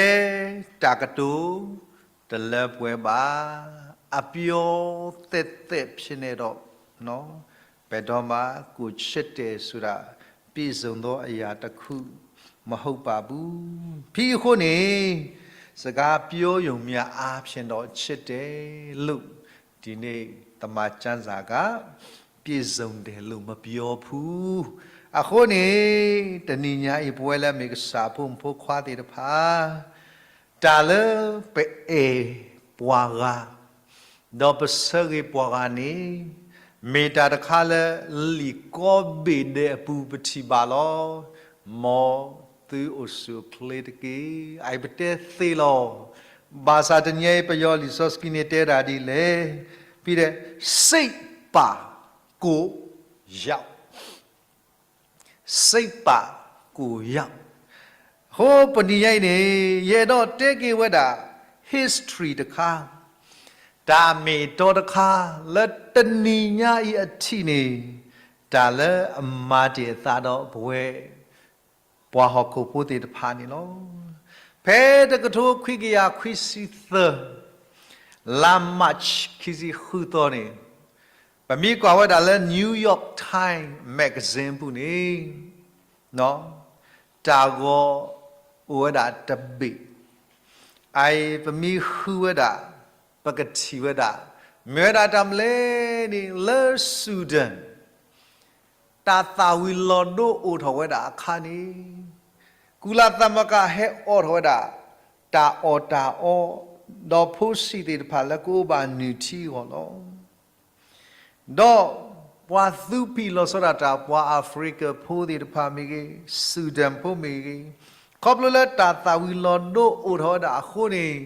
တၢ်ကတိၤတလၢပှဲၤဘၣ်, အပြောသက်သက်ဖြစ်နေတော့, ဘယ်တော့မှ ကိုယ်ချစ်တယ်ဆိုတာ ပြည့်စုံသောအရာတစ်ခု မဟုတ်ပါဘူး. ဖဲအဃိန့ၣ် စကားပြောရုံမျၢ်အားဖြင့်တော့ ချစ်တယ်လို့ ဒီနေ့သမ္မာကျမ်းစာက ပြည့်စုံတယ်လို့မပြောဘူး. အဃိန့ၣ် တနံၤညါအံၤ ပဝဲလၢမ့ၢ်ကစၢ်ဖိမုၣ်ဖိခွါသ့ၣ်တဖၣ် တၢ်လၢပအဲၣ်ပှၤဂၤ ဒီးပဆၢဂ့ၤပှၤဂၤန့ၣ် မ့ၢ်တၢ်တခါလၢလံာ်ကိးဘ့ၣ်ဒဲးအပူၤပထံၣ်ဘၣ်လီၤ. မ်သုအိၣ်ဆူၣ်အိၣ်ချ့တက့ၢ်. အအံၤပတဲသ့လီၤ. ဘၣ်ဆၣ်တနံၤအံၤ ပယီၤလံာ်စီဆှံန့ၣ်တဲဒၣ်ဒ်လဲၣ်, ဖဲဒဲး စိတ်ပါကိုယ်ရောက် စိတ်ပါကိုယ်ရောက် အဃိပနံၤညါအံၤန့ၣ် ယအဲၣ်ဒိးတဲက့ၤဝဲဒၣ် history တခါ, တၢ်မ့ၢ်အတီတခါ လၢတနံၤညါအံၤအထံးန့ၣ် တၢ်လၢအမၤတ့ၢ်အသးဒီးပဝဲ ပှၤဟီၣ်ခိၣ်ဖိသ့ၣ်တဖၣ်န့ၣ်လီၤ. ဖဲတကထိခွံကယၤခွံဆံသၢ လါမး ခံဆံဃုသီန့ၣ် ပမ့ၢ်ကွၢ်ဝဲဒၣ်လၢ New York Times Magazine ပူၤန့ၣ် တၢ်ဂီၤအိၣ်ဝဲဒၣ်တဘ့ၣ်, အအံၤပမ့ၢ်ဃုဝဲဒၣ် ပကထံၣ်ဝဲဒၣ် မ့ၢ်ဝဲဒၣ်တၢ်မနုၤလဲၣ်န့ၣ် လၢ Sudan တၢ်သၣ်ဝံၤလီၤဒိအိၣ်ထီၣ်ဝဲဒၣ်အခါန့ၣ် ကုလသမဂ္ဂဟဲအိးထီၣ်ဝဲဒၣ် တၢ်အီၣ်တၢ်အီ ဒီးဖိဆံးသ့ၣ်တဖၣ်လၢကအိၣ်ဘၣ်နုၢ်ထံအဂီၢ်လီၤ. ဒီးပှၤသူဖံးလီၤဆီဒၣ်တၢ် ပှၤ Africa ဖိသ့ၣ်တဖၣ်မ့ၢ်ဂ့ၤ, Sudan ဖိမ့ၢ်ဂ့ၤ, ခီဖျိလၢတၢ်သၣ်ဝံၤလီၤဒိအိၣ်ထီၣ်ဝဲဒၣ်အဃိန့ၣ်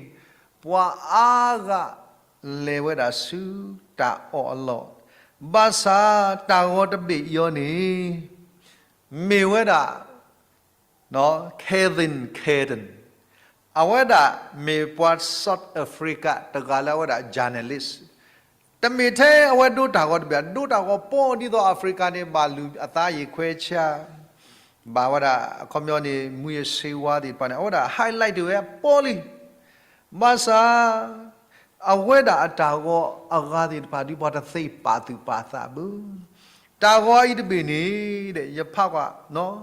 ပှၤအါဂၤလဲၤဝဲဒၣ်ဆူတၢ်အီၣ်အလီၢ်, ဘၣ်ဆၣ်တၢ်ဂီၤတဘ့ၣ်အံၤန့ၣ် မ့ၢ်ဝဲဒၣ် Kevin Kardon အဝဲဒၣ်မ့ၢ်ပှၤ South Africa တဂၤလၢအဝဲဒၣ် journalist, တမ့ၢ်ထဲအဝဲဒိတၢ်ဂီၤတဘ့ၣ်, ဒိတၢ်ဂီၤပီဒ်သိး Africa န့ၣ် ဘၣ်လုၢ်အသးယံာ်ခွဲးဆါ, ဘၣ်ဝဲဒၣ်အခီပညီန့ၣ် မူးယစ်ဆေးဝါးသ့ၣ်တဖၣ်န့ၣ် အဝဲဒၣ် highlight တ့ၢ်ဝဲပီလံ. ဘၣ်ဆၣ် အဝဲဒၣ်အတၢ်ဂီၤအဂၤသ့ၣ်တဖၣ်ဒ်ပှၤတသ့ပာ်သူၣ်ပာ်သးဘၣ်. တၢ်ဂီၤအံၤတဘ့ၣ်န့ၣ် ယဖးကွၢ်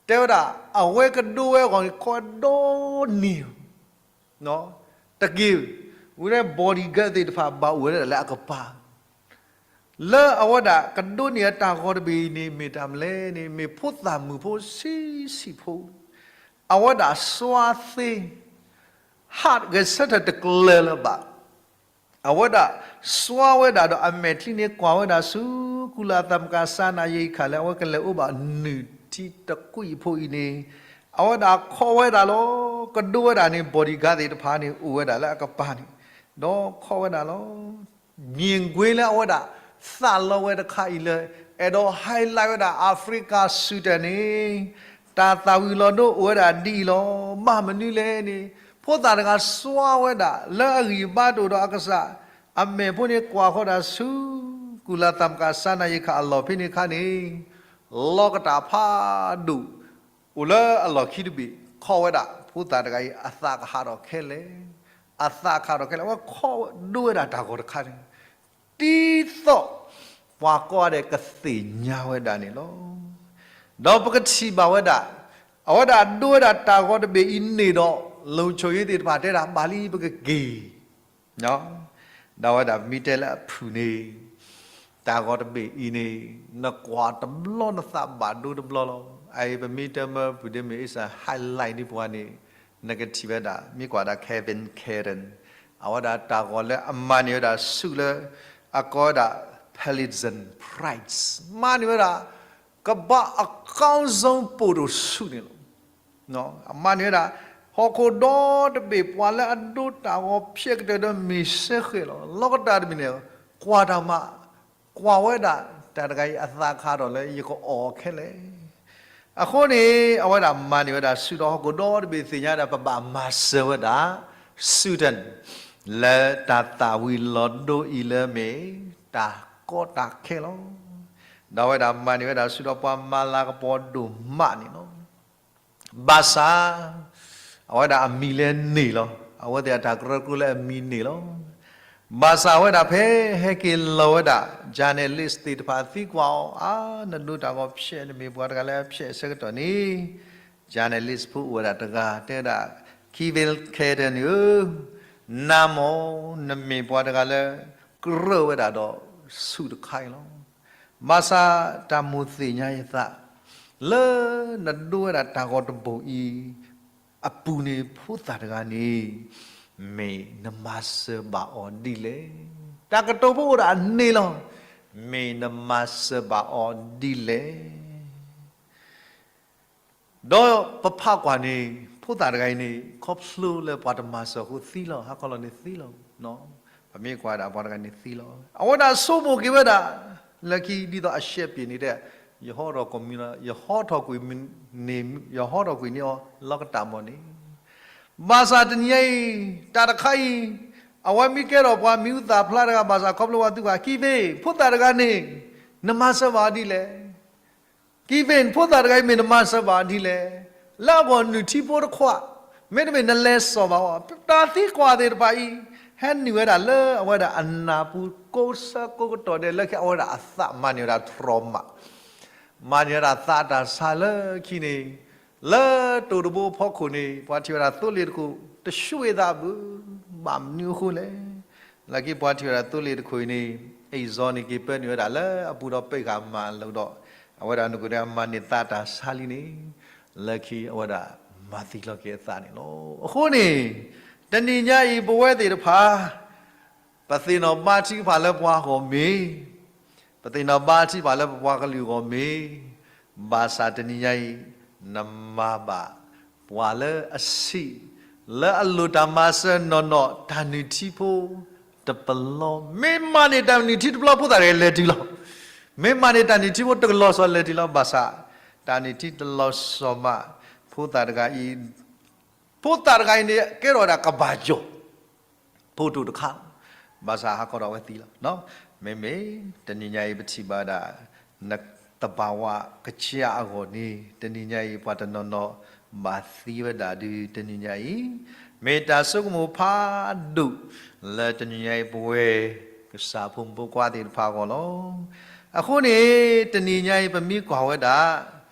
တဲဝဲဒၣ် အဝဲကဒိဝဲအဂီၢ်န့ၣ် ခီဒီနံၤ တက့ၢ်, ဝဲ bodyguard သ့ၣ်တဖၣ်ဘၣ်အိၣ်ဝဲဒၣ်လၢအကပၤ, လၢအဝဲဒၣ်ကဒိးန့ၢ်အတၢ်ဂီၤတဘ့ၣ်အံၤန့ၣ် မ့ၢ်တၢ်မနုၤလဲၣ်န့ၣ် မ့ၢ်ဖိသၣ်မုၣ်ဖိဆံးဆံးဖိ, အဝဲဒၣ်စွါသ့ ဟးဂဲၤဆၢထၢၣ်တကျၢၤလၢၤဘၣ်. အဝဲဒၣ်စွါဝဲဒၣ်ဒီးအမဲာ်ချံန့ၣ် ကွၢ်ဝဲဒၣ်ဆူ ကုလသမဂ္ဂစားနပ်ရိက္ခာ လၢအဝဲကလဲၤအိၣ်ဘၣ်နုၢ်ထံတကွံာ်ဖိအံၤန့ၣ် အဝဲဒၣ်ခီဝဲဒၣ်လီၤ. ကဒိဝဲဒၣ်န့ၣ် bodyguard သ့ၣ်တဖၣ်န့ၣ် အိၣ်ဝဲဒၣ်လၢအကပၤန့ၣ် ဒီးခီၣ်ဝဲဒၣ်လီၤ. မြင်ကွင်းလၢအဝဲဒၣ်သးလီဝဲတခါအံၤလၢ အဲၣ်ဒိး highlight ဝဲဒၣ် Africa Sudan န့ၣ် တၢ်သၣ်ဝံၤလီၤဒိအိၣ်ဝဲဒၣ်ဒ်အံၤလီၤ. ဘၣ်မနုၤလဲၣ်န့ၣ် ဖိသၣ်တဂၤစွါဝဲဒၣ်လၢအဂံၢ်ဘါတအိၣ်ဒီးအကစၢ် အမဲာ်ဖိန့ၣ်ကွၢ်ဃီဒၣ်ဆူ ကုၢ်လၢ်သၣ်မကၤစၢနၤယံၤခးအလီၢ်ဖဲန့ၣ်အခါန့ၣ် လီကတၢ်ဖးဒိၣ် အိၣ်လၢအလီၢ်ခံတဘ့ၣ် ခီၣ်ဝဲဒၣ် ဖိသၣ်တဂၤအံၤ အသးကဟးထီၣ်ခဲလၢာ်, အသးကဟးထီၣ်ခဲလၢာ်, အဝဲခီၣ်ဒိဝဲဒၣ်တၢ်ဂီၤတခါန့ၣ် ဒ်သိးပှၤကိးဂၤဒဲးကသ့ၣ်ညါဝဲဒၣ်န့ၣ်လီၤ. ဒီးပကထံၣ်ဘၣ်ဝဲဒၣ် အဝဲဒၣ်ဒိဝဲဒၣ်တၢ်ဂီၤတဘ့ၣ်အံၤန့ၣ်ဒီး လိၤဆိၣ်ယ့သ့ၣ်တဖၣ်တဲဒၣ် ဘၣ်လံပကက့ၤ ဒီးအဝဲဒၣ်ပမ့ၢ်တဲလၢအဖုၣ်န့ၣ် တၢ်ဂီၤတဘ့ၣ်အံၤန့ၣ် နကွၢ်တဘျီနသးဘၣ်ဒိတဘျီလီၤ. အအံၤပမ့ၢ်တဲမၢပူၤဒ့မ့ၢ်အ့ၣ်စၢ် highlight န့ၢ်ပှၤန့ၣ် နကထံၣ်ဝဲဒၣ် မ့ၢ်ကွၢ်ဒၣ် Kevin Karen အဝဲဒၣ်တၢ်ဂီၤလၢအမၤန့ၢ်ဝဲဒၣ်ဆူၣ်လၢ အကိးဝဲဒၣ် Pulitzer Prize မၤန့ၢ်ဝဲဒၣ် ကဘၣ်အကောင်းဆုံး ပိုတိုဆု န့ၣ်လီၤ. အမၤန့ၢ်ဝဲဒၣ် ဟီၣ်ခိၣ်ဒီတဘ့ၣ်ပှၤလၢအဒိတၢ်ဂီၤဖျဲးကတၢၢ်ဒီးမ့ၢ်စ့ၢ်ကီးလီၤ. လီကတၢ်တမံၤန့ၣ် ကွၢ်တၢ်မၤ ကွၢ်ဝဲဒၣ်တၢ်တဂၤအံၤအသးခးထီၣ်လၢယကအီၣ်ခဲလၢာ်. အဃိန့ၣ် အဝဲဒၣ်မၤန့ၢ်ဝဲဒၣ်ဆူၣ်ဒီးဟီၣ်ခိၣ်ဒီတဘ့ၣ်သ့ၣ်ညါဒၣ် ပဘၣ်မၤစၢၤဝဲဒၣ် Sudan လၢတၢ်သၣ်ဝံၤလီၤဒိအံၤလၢမ့ၢ်တၢ်ကီတၢ်ခဲလီၤ. ဒီးအဝဲဒၣ်မၤန့ၢ်ဝဲဒၣ်ဆူၣ်ဒီးပှၤမၤလၤကပီၤဒိၣ်မးန့ၣ်လီၤ. ဘၣ်ဆၣ် အဝဲဒၣ်အမံၤလၢန့ၢ်လီၤ. အဝဲသ့ၣ်အတၢ်ကရၢကရိလၢအမံၤန့ၢ်လီၤ. ဘၣ်ဆၣ်အဝဲဒၣ်ဖဲဟဲက့ၤလီၤဝဲဒၣ် journalist သ့ၣ်တဖၣ်သံကွၢ်အီၤ အါ နဒိတၢ်ဂီၤဖျဲး နမ့ၢ်ပှၤတဂၤလၢအဖျဲးအဆၢကတီၢ်န့ၣ် journalist ဖိအိၣ်ဝဲဒၣ်တဂၤ တဲဝဲဒၣ် Kevin Karen ဧၢ, နၤမ့ၢ် နမ့ၢ်ပှၤတဂၤလၢ ကြၢးဝဲဒၣ်ဒီးဆူၣ်တခါအံၤလီၤ. ဘၣ်ဆၣ်တၢ်မိၣ်သ့ၣ်ညါယသး လၢနဒိဝဲဒၣ်တၢ်ဂီၤတဘ့ၣ်အံၤ အပူၤန့ၣ် ဖိသၣ်တဂၤန့ၣ် မ့ၢ်နမၤစၢၤဘၣ်အီၤဒ်လဲၣ်. တၢ်ကတိၤဖိအိၣ်ဒၣ်န့ၣ်လီၤ. မ့ၢ်နမၤစၢၤဘၣ်အီၤဒ်လဲၣ်. ဒီးပဖးကွၢ်န့ၣ် ဖိသၣ်တဂၤအံၤန့ၣ် ခီဖျိလၢပှၤတမၤစၢၤအဃိသံလီၤ, ဟါခီလီၤန့ၣ်သံလီၤ. ပမ့ၢ်ကွၢ်ဒၣ်ပှၤတဂၤန့ၣ်သံလီၤ. အဝဲဒၣ်ဆိကမိၣ်က့ၤဝဲဒၣ် လၢခံဒ်သိးအရှဲပ့ၤန့ၣ်တဲ ယဟီထီၣ်ကွံာ်မံၤလီၤ, ယဟီထီၣ်ကွံာ်န့ၣ်, ယဟီထီၣ်ကွံာ်န့ၢ်အီၤလီၤကတၢ်မီၢ်န့ၣ်. ဘၣ်ဆၣ်တနံၤညါအံၤ တၢ်တခါအံၤ အဝဲမ့ၢ်ကဲထီၣ်ပှၤမံၤဟူသၣ်ဖျါတဂၤ ဘၣ်ဆၣ်ခီဖျိပှၤသံကွၢ် ကံၣ်သ့ၣ် ဖိသၣ်တဂၤန့ၣ် နမၤစၢၤဘၣ်အီၤဒ်လဲၣ်. ကံၣ်သ့ၣ် ဖိသၣ်တဂၤအံၤမ့ၢ်နမၤစၢၤဘၣ်အီၤဒ်လဲၣ်. လၢအဂီၢ်နုၢ်ထံဖိတခွး မ့တမ့ၢ်နလဲၤစိာ်ဘၣ်အီၤ. တၢ်သံကွၢ်သ့ၣ်တဖၣ်အံၤ ဟဲနုာ်ဝဲဒၣ်လၢအဝဲဒၣ်အနၢ်ပူၤကိးဆၢကိးကတီၢ်ဒဲး လၢခံအဝဲဒၣ်အသးမၤန့ၢ်ဝဲဒၣ် trauma မၤန့ၢ်ဝဲဒၣ်သးတၢ်ဆါလၢခံန့ၣ် လၢတိၤတဘိအဖီခိၣ်န့ၣ် ပှၤထံၣ်ဝဲဒၣ်သိလ့ၣ်တခိၣ် တဆူၣ်ဝဲသးဘၣ်, ဘၣ်မနုၤအဃိလဲၣ်. လၢခံပှၤထံၣ်ဝဲဒၣ်သိလ့ၣ်တခိၣ်အံၤန့ၣ် အ့ၣ်စီန့ၣ်က့ၤပၢနုာ်ဝဲဒၣ်လၢအပူၤဒီးပ့ၢ်ဃာ်မၤလိာ်ဒီး အဝဲဒၣ်နကဒဲမၤန့ၢ်သးတၢ်ဆါလံန့ၣ် လၢခံအဝဲဒၣ်မၤသံလီၤက့ၤအသးန့ၣ်လီၤ. အဃိန့ၣ် တနံၤညါအံၤပဝဲသ့ၣ်တဖၣ် ပသ့ၣ်နီၣ်ဘါထုကဖၣ်လၢပှၤဂီၢ်မ့ၢ် ပသ့ၣ်နီၣ်ဘါထုကဖၣ်လၢပပှၤကလုာ်ဂီၢ်မ့ၢ် ဘၣ်ဆၣ်တနံၤညါအံၤ နမၤဘၣ်ပှၤလၢအဆံး လၢအလိၣ်တၢ်မၤစၢၤနီၢ်နီၢ် တၢ်နုၢ်ထံဖိတပလီ မ့ၢ်မၤန့ၢ်တၢ်နုၢ်ထံတပလီ ဖိသၣ်တဂၤလဲၤတုၤလီၤ. မ့ၢ်မၤန့ၢ်တၢ်နုၢ်ထံဖိတကလီၤစီၤလဲၤတုၤလီၤ. ဘၣ်ဆၣ် တၢ်နုၢ်ထံတလီၤစီၤမး ဖိသၣ်တဂၤအံၤ ဖိသၣ်တဂၤအံၤန့ၣ် ကဲထီၣ်ဝဲဒၣ်ကဘၣ်ယိာ် ဖိတိၢ်တခါလီၤ. ဘၣ်ဆၣ်ဟးခီဒီးအဝဲသံလီၤ. မ့မ့ၢ်တနံၤညါအံၤပထံၣ်ဘၣ်ဝဲဒၣ် နသဘာဝကစၢ်အဂီၢ်န့ၣ် တနံၤညါအံၤ ပှၤတနီၤနီၤဘၣ်သံဝဲဒၣ်ဒုး တနံၤညါအံၤ မ့ၢ်တၢ်ဆိကမိၣ်ဖးဒိၣ် လၢတနံၤညါအံၤပဝဲ ကစၢ်ဖိမုၣ်ဖိခွါသ့ၣ်တဖၣ်အဂီၢ်လီၤ. အဃိန့ၣ် တနံၤညါအံၤ ပမ့ၢ်ကွၢ်ဝဲဒၣ်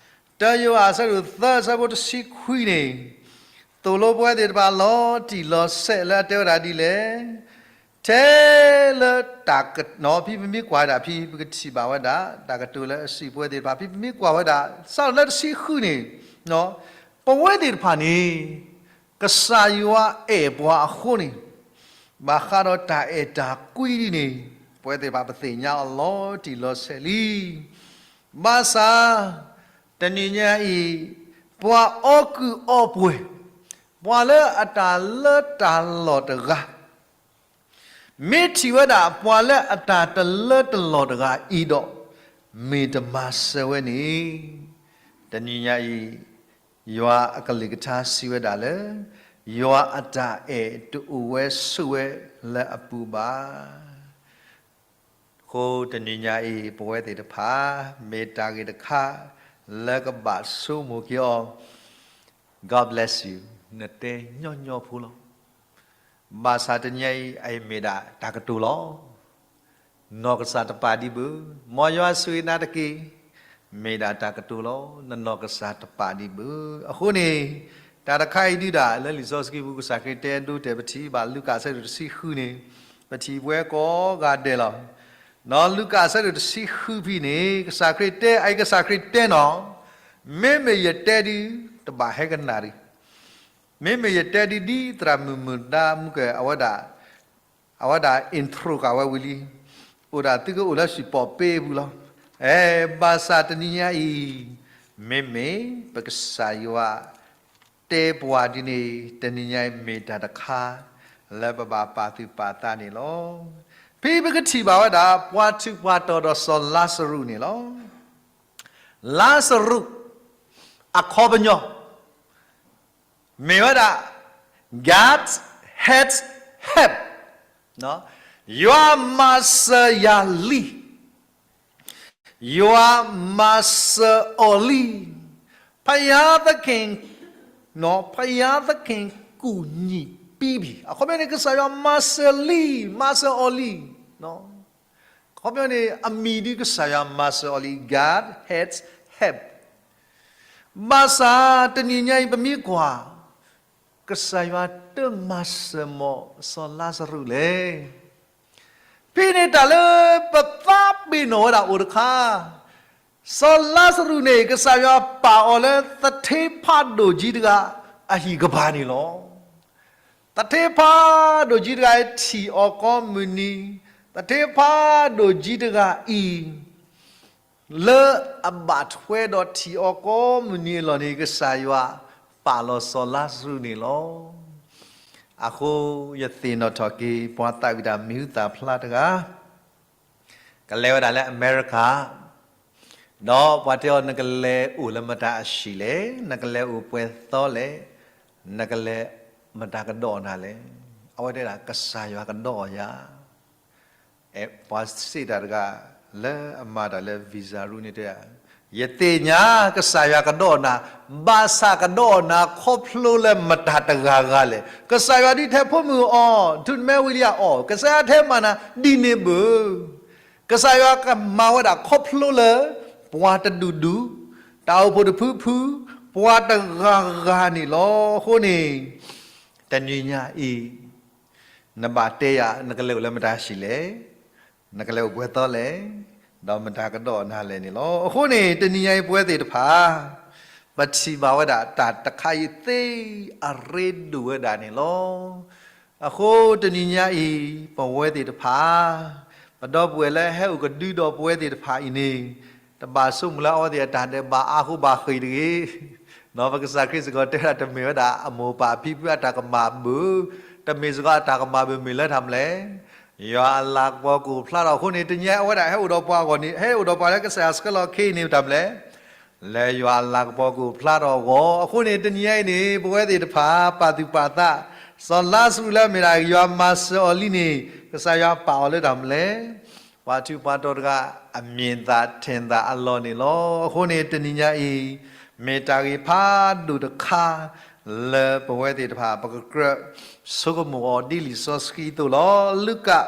တၢယိၤဟၣ်အဆၢဒိၣ်သၢအဆၢဖိတဆံခွံန့ၣ် သိၣ်လိပဝဲသ့ၣ်တဖၣ်လီၤတံၢ်လီၤဆဲးလၢအတဲဝဲဒၣ်ဒ်လဲၣ်. ထဲလၢတၢ်က, ဖဲပမ့ၢ်ကွၢ်ဝဲဒၣ်ဖဲ ပကထံၣ်ဘၣ်ဝဲဒၣ် တၢ်ကတိၤလၢအစံးပဝဲသ့ၣ်တဖၣ် ဖဲပမ့ၢ်ကွၢ်ဝဲဒၣ် စးထီၣ်လၢတဆံဃုန့ၣ် ပဝဲသ့ၣ်တဖၣ်န့ၣ် ကစၢ်ယွၤအဲၣ်ပှၤအဃိန့ၣ် ဘၣ်ဃးဒီးတၢ်အဲၣ်တၢ်ကွံဒ်န့ၣ် ပဝဲသ့ၣ်တဖၣ်ပသ့ၣ်ညါအီၤလီၤတံၢ်လီၤဆဲးလံ. ဘၣ်ဆၣ် တနံၤညါအံၤ ပှၤအီကုၢ်အီပှဲၤ ပှၤလၢအတၢ်လၢတၢ်လီၢ်တဂၤ မ့ၢ်ထံၣ်ဝဲဒၣ်ပှၤလၢအတၢ်တလၢတလီၢ်တဂၤအံၤဒီး, မ့ၢ်တမၤစၢၤဝဲန့ၣ်, တနံၤညါအံၤ, ယွၤအကလုၢ်ကထါစံးဝဲဒၣ်လၢ, ယွၤအတၢ်အဲၣ်တအိၣ်ဝဲဆိးဝဲလၢအပူၤဘၣ်. အဃိတနံၤညါအံၤ ပဝဲသ့ၣ်တဖၣ် မ့ၢ်တၢ်ဂ့ၢ်တခါ လၢကဘၣ်ဆိကမိၣ်က့ၤအီၤ. God bless you, နတဲညီညီဖိလီၤ. ဘၣ်ဆၣ်တနံၤညါအံၤ အအံၤမ့ၢ်ဒၣ်တၢ်ကတိၤလီၤ. နီၢ်ကစၢ်တပာ်ဒံးဘၣ်, မ်ယွၤဆိၣ်ဂ့ၤနၤတက့ၢ်. မ့ၢ်ဒၣ်တၢ်ကတိၤလီၤ, နနီၢ်ကစၢ်တပာ်ဒံးဘၣ်. အဃိန့ၣ်, တၢ်တခါအံၤဒုးဒၣ် လၢလံာ်စီဆှံပူၤ ကစၢ်ခရံာ်တဲဒိတဲာ်ပထံၣ်ဘၣ် လူၤကၣ်အဆၢဒိၣ်တဆံဃုန့ၣ်, ပထံၣ်ပဝဲကိးဂၤဒဲးလီၤ. နီၢ်လူၤကၣ်အဆၢဒိၣ်တဆံဃုဖဲန့ၣ် ကစၢ်ခရံာ်တဲ, အအံၤကစၢ်ခရံာ်တဲနီၤ, မ့မ့ၢ်ယတဲဒုး တဘၣ်ဟဲကနၣ်ဒံး, မ့မ့ၢ်ယတဲဒုး ဒ်သရၣ်မုၣ်မုၣ်ဒါမူကဲၣ် အဝဲဒၣ် အဝဲဒၣ် intro ဃာ်ဝဲဝံၤလံ, အိၣ်ဒၣ်သုကအိၣ်လၢစံၣ်ပီၣ်ပ့အပူၤလီၤ. အဲ, ဘၣ်ဆၣ်တနံၤညါအံၤ, မ့မ့ၢ်ပကစၢ်ယွၤတဲပှၤဒ်န့ၣ် တနံၤညါအံၤမ့ၢ်တၢ်တခါ လၢပဘၣ်ပာ်သူၣ်ပာ်သးန့ၣ်လီၤ. ဖဲပကထံၣ်ဘၣ်ဝဲဒၣ် ပှၤထူးပှၤတီၤဒီးစီၤလါစရူးန့ၣ်လီၤ. လါစရူး အခီပညီ မ့ၢ်ဝဲဒၣ် God has helped, ယွၤမၤစၢၤယၤလံ, ယွၤမၤစၢၤအီၤလံ, ဘုရားသခင်, ဘုရားသခင်ကူညီပြီးပြီ. အခီပညီန့ၣ် ကစၢ်ယွၤမၤစၢၤလံ, မၤစၢၤအီၤလံ. အခီပညီန့ၣ် အမံၤဒုးကစၢ်ယွၤမၤစၢၤအီၤလံ, God has helped. ဘၣ်ဆၣ်တနံၤညါအံၤပမ့ၢ်ကွၢ်, ကစၢ်ယွၤတမၤစၢၤမီၤစီၤလါစရူးလဲၣ်. ဖဲန့ၣ်တၢ်လၢပသးပ့ၤနီၣ်ဝဲဒၣ်အိၣ်တခါ, စီၤလါစရူးန့ၣ် ကစၢ်ယွၤပာ်အီၤလၢသထ့ဖးဒိၣ်ကၠံတဂၤအဟံၣ်ကပၤန့ၣ်လီၤ. သထ့ဖးဒိၣ်ကၠံတဂၤအံၤထံၣ်အီၤကိးမုၢ်နံၤ, သထ့ဖးဒိၣ်ကၠံတဂၤအံၤ လၢအဘၣ်ထွဲဒီးထံၣ်အီၤကိးမုၢ်နံၤအလီၢ်န့ၣ် ကစၢ်ယွၤပာ်လီၤစီၤလါစရူးန့ၣ်လီၤ. အဃိယသ့ၣ်နီၣ်ထီၣ်က့ၤ ပှၤသးဝံၣ်တၢ်မံၤဟူသၣ်ဖျါတဂၤ ကလဲၤဝဲဒၣ်လၢအမဲရကၤ, ဒီးပှၤတဲအီၤ နကလဲၤအိၣ်လၢမတၤအဟံၣ်လဲၣ်, နကလဲၤအိၣ်ပှဲၤသီလဲၣ်, နကလဲၤမတၤကဒီးနၤလဲၣ်. အဝဲတဲဒၣ် ကစၢ်ယွၤကဒီးယၤ. အဲ ပှၤစံးတၢ်တဂၤ လၢအမၤတၢ်လၢ visa ရူန့ၣ်တဲ, ယသ့ၣ်ညါကစၢ်ယွၤကဒီးနၤ, ဘၣ်ဆၣ်ကဒီးနၤခီဖျိလၢမတၤတဂၤဂၤလဲၣ်. ကစၢ်ယွၤဒ်ထဲဖိမုၣ်အီၤ, ထူၣ်မဲဝံလံအီၤ, ကစၢ်ယွၤထဲမၤနၤဒ်န့ၣ်ဘၣ်. ကစၢ်ယွၤကမၤဝဲဒၣ်ခီဖျိလၢ ပှၤတဒူၣ်ဒူၣ်, တၢ်အိၣ်ဖှိၣ်တဖုဖု, ပှၤတဂၤဂၤန့ၣ်လီၤ. အဃိန့ၣ် တနံၤညါအံၤ နဘၣ်တဲယၤ နကလဲၤအိၣ်လၢမတၤဟံၣ်လဲၣ်, နကလဲၤအိၣ်ပှဲၤသီလဲၣ်, ဒီးမတၤကဒီးနၤလဲၣ်န့ၣ်လီၤ. အဃိန့ၣ် တနံၤညါအံၤပဝဲသ့ၣ်တဖၣ် ပထံၣ်ဘၣ်ဝဲဒၣ်တၢ်တခါအံၤသ့အရ့ဒိၣ်ဝဲဒၣ်န့ၣ်လီၤ. အဃိတနံၤညါအံၤ ပဝဲသ့ၣ်တဖၣ် ပဒီပုၢ်ဝဲၢ်လၢဟဲအိၣ်ကဒုဒီးပဝဲသ့ၣ်တဖၣ်အံၤန့ၣ် တဘၣ်ဆိကမိၣ်လၢအဝဲသ့ၣ်အတၢ်ဒဲးဘးအါဃိဘၣ်ဃ့ၢ်တဂ့ၤ. ပကစၢ်ခရံာ်စ့ၢ်ကီးတဲဒၣ်တမ့ၢ်ဝဲဒၣ်အမိၢ်ပၢ်ဖံဖုအတၢ်ကမၣ်ဘၣ်, တမ့ၢ်စ့ၢ်ကီးအတၢ်ကမၣ်ဘၣ်မ့ၢ်လၢတၢ်မနုၤလဲၣ်. ယွၤအလၤကပီၤကအိၣ်ဖျါထီၣ်အဃိန့ၣ် တနံၤညါအဝဲဒၣ်ဟဲအိၣ်ဒီးပှၤအဂီၢ်န့ၣ် ဟဲအိၣ်ဒီးပှၤလၢကစၢ်ယွၤဆှၢလီၤအခ့န့ၣ်တၢ်မနုၤလဲၣ် လၢယွၤအလၤကပီၤကအိၣ်ဖျါထီၣ်အဂီၢ်. အဃိန့ၣ် တနံၤညါအံၤန့ၣ် ပဝဲသ့ၣ်တဖၣ် ပာ်သူၣ်ပာ်သး, စီၤလါစရူးလၢအမ့ၢ်ဒၣ်ယွၤမၤစၢၤအီၤလံန့ၣ် ကစၢ်ယွၤပာ်အီၤလၢတၢ်မနုၤလဲၣ်. ပှၤထူးပှၤတီၤတဂၤ အမ့ၢ်သးထီၣ်သးအလီၢ်န့ၣ်လီၤ. အဃိန့ၣ် တနံၤညါအံၤ မ့ၢ်တၢ်ဂ့ၢ်ဖးဒိၣ်တခါ လၢပဝဲသ့ၣ်တဖၣ် ပကကြၢးဆိကမိၣ်အီၤဒ်လံာ်စီဆှံအသိးလီၤ. လူၤကၣ်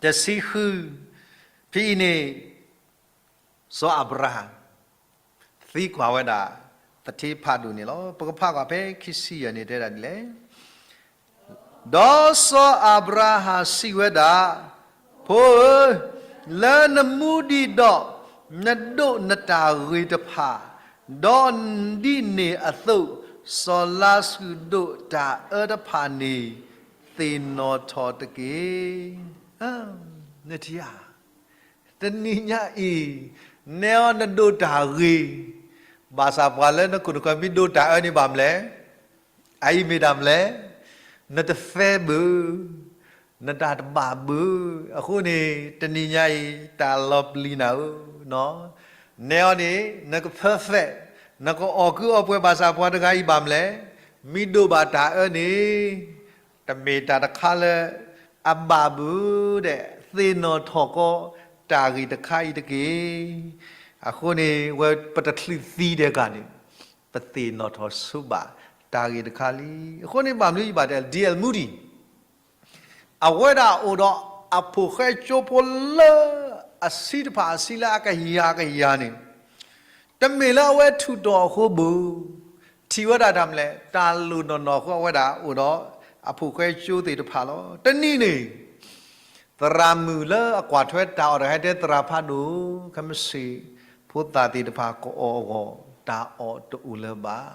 တဆံဃု, ဖဲအံၤန့ၣ် စီၤအၤဘြၤဟၣ် သံကွၢ်ဝဲဒၣ် သထ့ဖးဒိၣ်န့ၣ်လီၤ. ပကဖးကွၢ်ဖဲခံဆံယဲၢ်န့ၣ်တဲဒၣ်ဒ်လဲၣ်. ဒီးစီၤအၤဘြၤဟၣ်စံးဝဲဒၣ်, ဖိဧၢ, လၢနမူဒံးဒီး နဒိးနတၢ်ဂ့ၤတဖၣ်, ဒီးဒ်န့ၣ်အသိး စီၤလါစရူးဒိးတၢ်အၢတဖၣ်န့ၣ် သ့ၣ်နီၣ်ထီၣ်တက့ၢ်. နထံၣ်ဧါ, တနံၤညါအံၤ နဲအီၤနဒိးတၢ်ဂ့ၤ, ဘၣ်ဆၣ်ပှၤလၢနခိၣ်နဃၢၤမ့ၢ်ဒိးတၢ်အၢန့ၣ်ဘၣ်မလဲၣ်. အအံၤမ့ၢ်တၢ်မလဲၣ်, နတသဲဘၣ်. နတၢ်တဘၣ်ဘု, အဃိန့ၣ် တနံၤညါအံၤ တၢ်လီၤပျံၤနၤဧၢ, နဲအီၤန့ၣ် နက perfect, နကအီၣ်ကုအီပှဲၤဘၣ်ဆၣ်ပှၤတဂၤအံၤဘၣ်မလဲၣ်, မ့ၢ်ဒိးဘၣ်တၢ်အၢန့ၣ် တမ့ၢ်တၢ်တခါလၢအဘၣ်ဘုဒဲး, သ့ၣ်နီၣ်ထီၣ်ကီးတၢ်ဂ့ၢ်တခါအံၤတက့ၢ်. အဃိန့ၣ် ဝဲပတချုးသံဒဲးကါန့ၣ် ပသ့ၣ်နီၣ်ထီၣ်ဆိဘၣ်တၢ်ဂ့ၢ်တခါလံ. အဃိန့ၣ် ဘၣ်မနုၤယဘၣ်တဲ D L Moody အဝဲဒၣ်အိၣ်ဒီးအဖိၣ်ဃဲကၠိဖိလၢအဆံတဖၣ်အဆံလၢအကယၤကယၤန့ၣ်, တမ့ၢ်လၢအဝဲထူးတီၤအဃိဘၣ်, ထံၣ်ဝဲဒၣ်တၢ်မနုၤလဲၣ်, တၢ်လိၣ်နီၢ်နီၢ်အဃိ အဝဲဒၣ်အိၣ်ဒီးအဖိၣ်ဃဲကၠိသ့ၣ်တဖၣ်လီၤ. တနံၤန့ၣ် သရၣ်မုၣ်လၢအကွၢ်ထွဲတၢ်အီၣ်တဂၤတဲ သရၣ်ဖးဒိၣ်, ခဲမုၢ်ဆ့ၣ်ဖိသၣ်သ့ၣ်တဖၣ်ကအီၣ်အဂီၢ် တၢ်အီၣ်တအိၣ်လၢၤဘၣ်.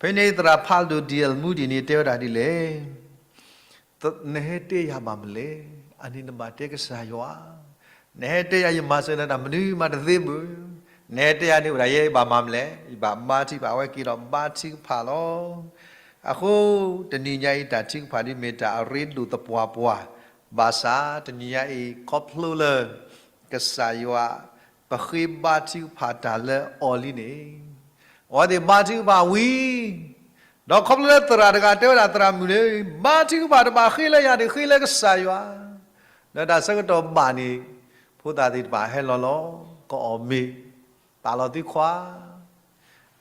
ဖဲန့ၣ်သရၣ်ဖးဒိၣ် D L Moody န့ၣ် တဲဝဲဒၣ်ဒ်လဲၣ်, နဟဲတဲယၤဘၣ်မလဲၣ်, အန့ၣ်နဘၣ်တဲကစၢ်ယွၤ, နဟဲတဲယၤ ယမၤစၢၤနၤတၢ်မနုၤမးတသ့ဘၣ်, နဟဲတဲယၤန့ၣ် အိၣ်ဒၣ်ယဲဘၣ်မၤမလဲၣ်, ယဘၣ်ဘါထုကဖၣ်, အဝဲက့ၤဒီးဘါထုကဖၣ်လီၤ. အဃိ တနံၤညါအံၤ တၢ်ထုကဖၣ်ဒ်မ့ၢ်တၢ်အရ့ဒိၣ်သပှၢ်ပှၢ်, ဘၣ်ဆၣ်တနံၤညါအံၤ ခီဖျိလၢ ကစၢ်ယွၤ ပဃ့ဘါထုကဖၣ်တၢ်လၢအီၤလံန့ၣ်, အဝဲသ့ၣ်ဘါထုကဖၣ်ဝံၤ, ဒီးခီဖျိလၢသရၣ်တဂၤတဲဝဲဒၣ်သရၣ်မုၣ်န့ၣ်, ဘါထုကဖၣ်တဘၣ်ဃ့လၢယၤဒံး, ဃ့လၢကစၢ်ယွၤ, ဒီးတၢ်ဆၢကတီၢ်ဘၣ်န့ၣ်, ဖိသၣ်သ့ၣ်တဖၣ်ဟဲလီၤလီၤ, ကအီၣ်မ့ၤ, ပာ်လီၤသုခွါ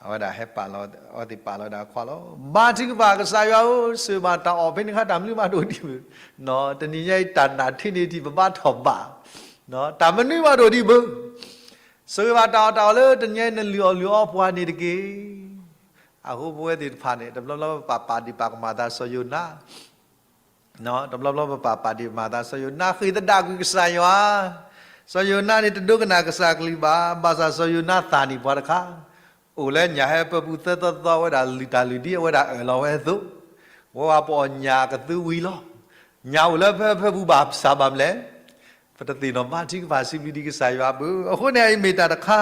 အဝဲဒၣ်ဟဲပာ်လီၤ, အဝဲသ့ၣ်ပာ်လီၤဒၣ်ခွါလီၤ. ဘါထုကဖၣ်ကစၢ်ယွၤဧၢ, စၢၤဘၣ်တၢ်အီၣ်ဖဲန့ၣ်အခါ တၢ်မနုၤမးတအိၣ်ဒံးဘၣ်, တနံၤညါအံၤ တၢ်နာ်ထံန့ၢ်ထံ ပဘါထီၣ်ဘၣ်, တၢ်မနုၤမးတအိၣ်ဒံးဘၣ်, စၢၤဘၣ်တၢ်အီၣ်တၢ်အီလၢတနံၤညါအံၤ နလုၢ်အီၣ်လုၢ်အီပှၤန့ၣ်တက့ၢ်. အဃိပဝဲသ့ၣ်တဖၣ်န့ၣ် တဘျီဘျီပပာ်ဒံးပာ်ကမၣ်သးစီၤယိၤနါ တဘျီဘျီပပာ်ဒံးပာ်ကမၣ်သး စီၤယိၤနါဃ့ၢ်သဒၣ်ကွံာ်ကစၢ်ယွၤ, စီၤယိၤနါန့ၣ်တဒိကနၣ်ကစၢ်ကလုၢ်ဘၣ်, ဘၣ်ဆၣ်စီၤယိၤနါသးနံၣ်ပှၤတခါ, အိၣ်လၢညၣ်ဟဲပၢၢ်ပူၤသၢသီသီဝဲဒၣ်လုၢ်တၢ်လုၢ်ဒ်အဝဲဒၣ်အၢၣ်လီၤဝဲအသိး, ဝဲပှၤပအီၣ်ညၣ်ကသူဝံၤလီၤ. ညၣ်အိၣ်လၢဖၢဖၢပူၤဘၣ်ဆၣ်ဘၣ်မလဲၣ်, ပတသ့ၣ်နီၣ်ဘါထုကဖၣ်စံးဘျုးဒံးကစၢ်ယွၤဘၣ်. အဃိန့ၣ် အအံၤမ့ၢ်တၢ်တခါ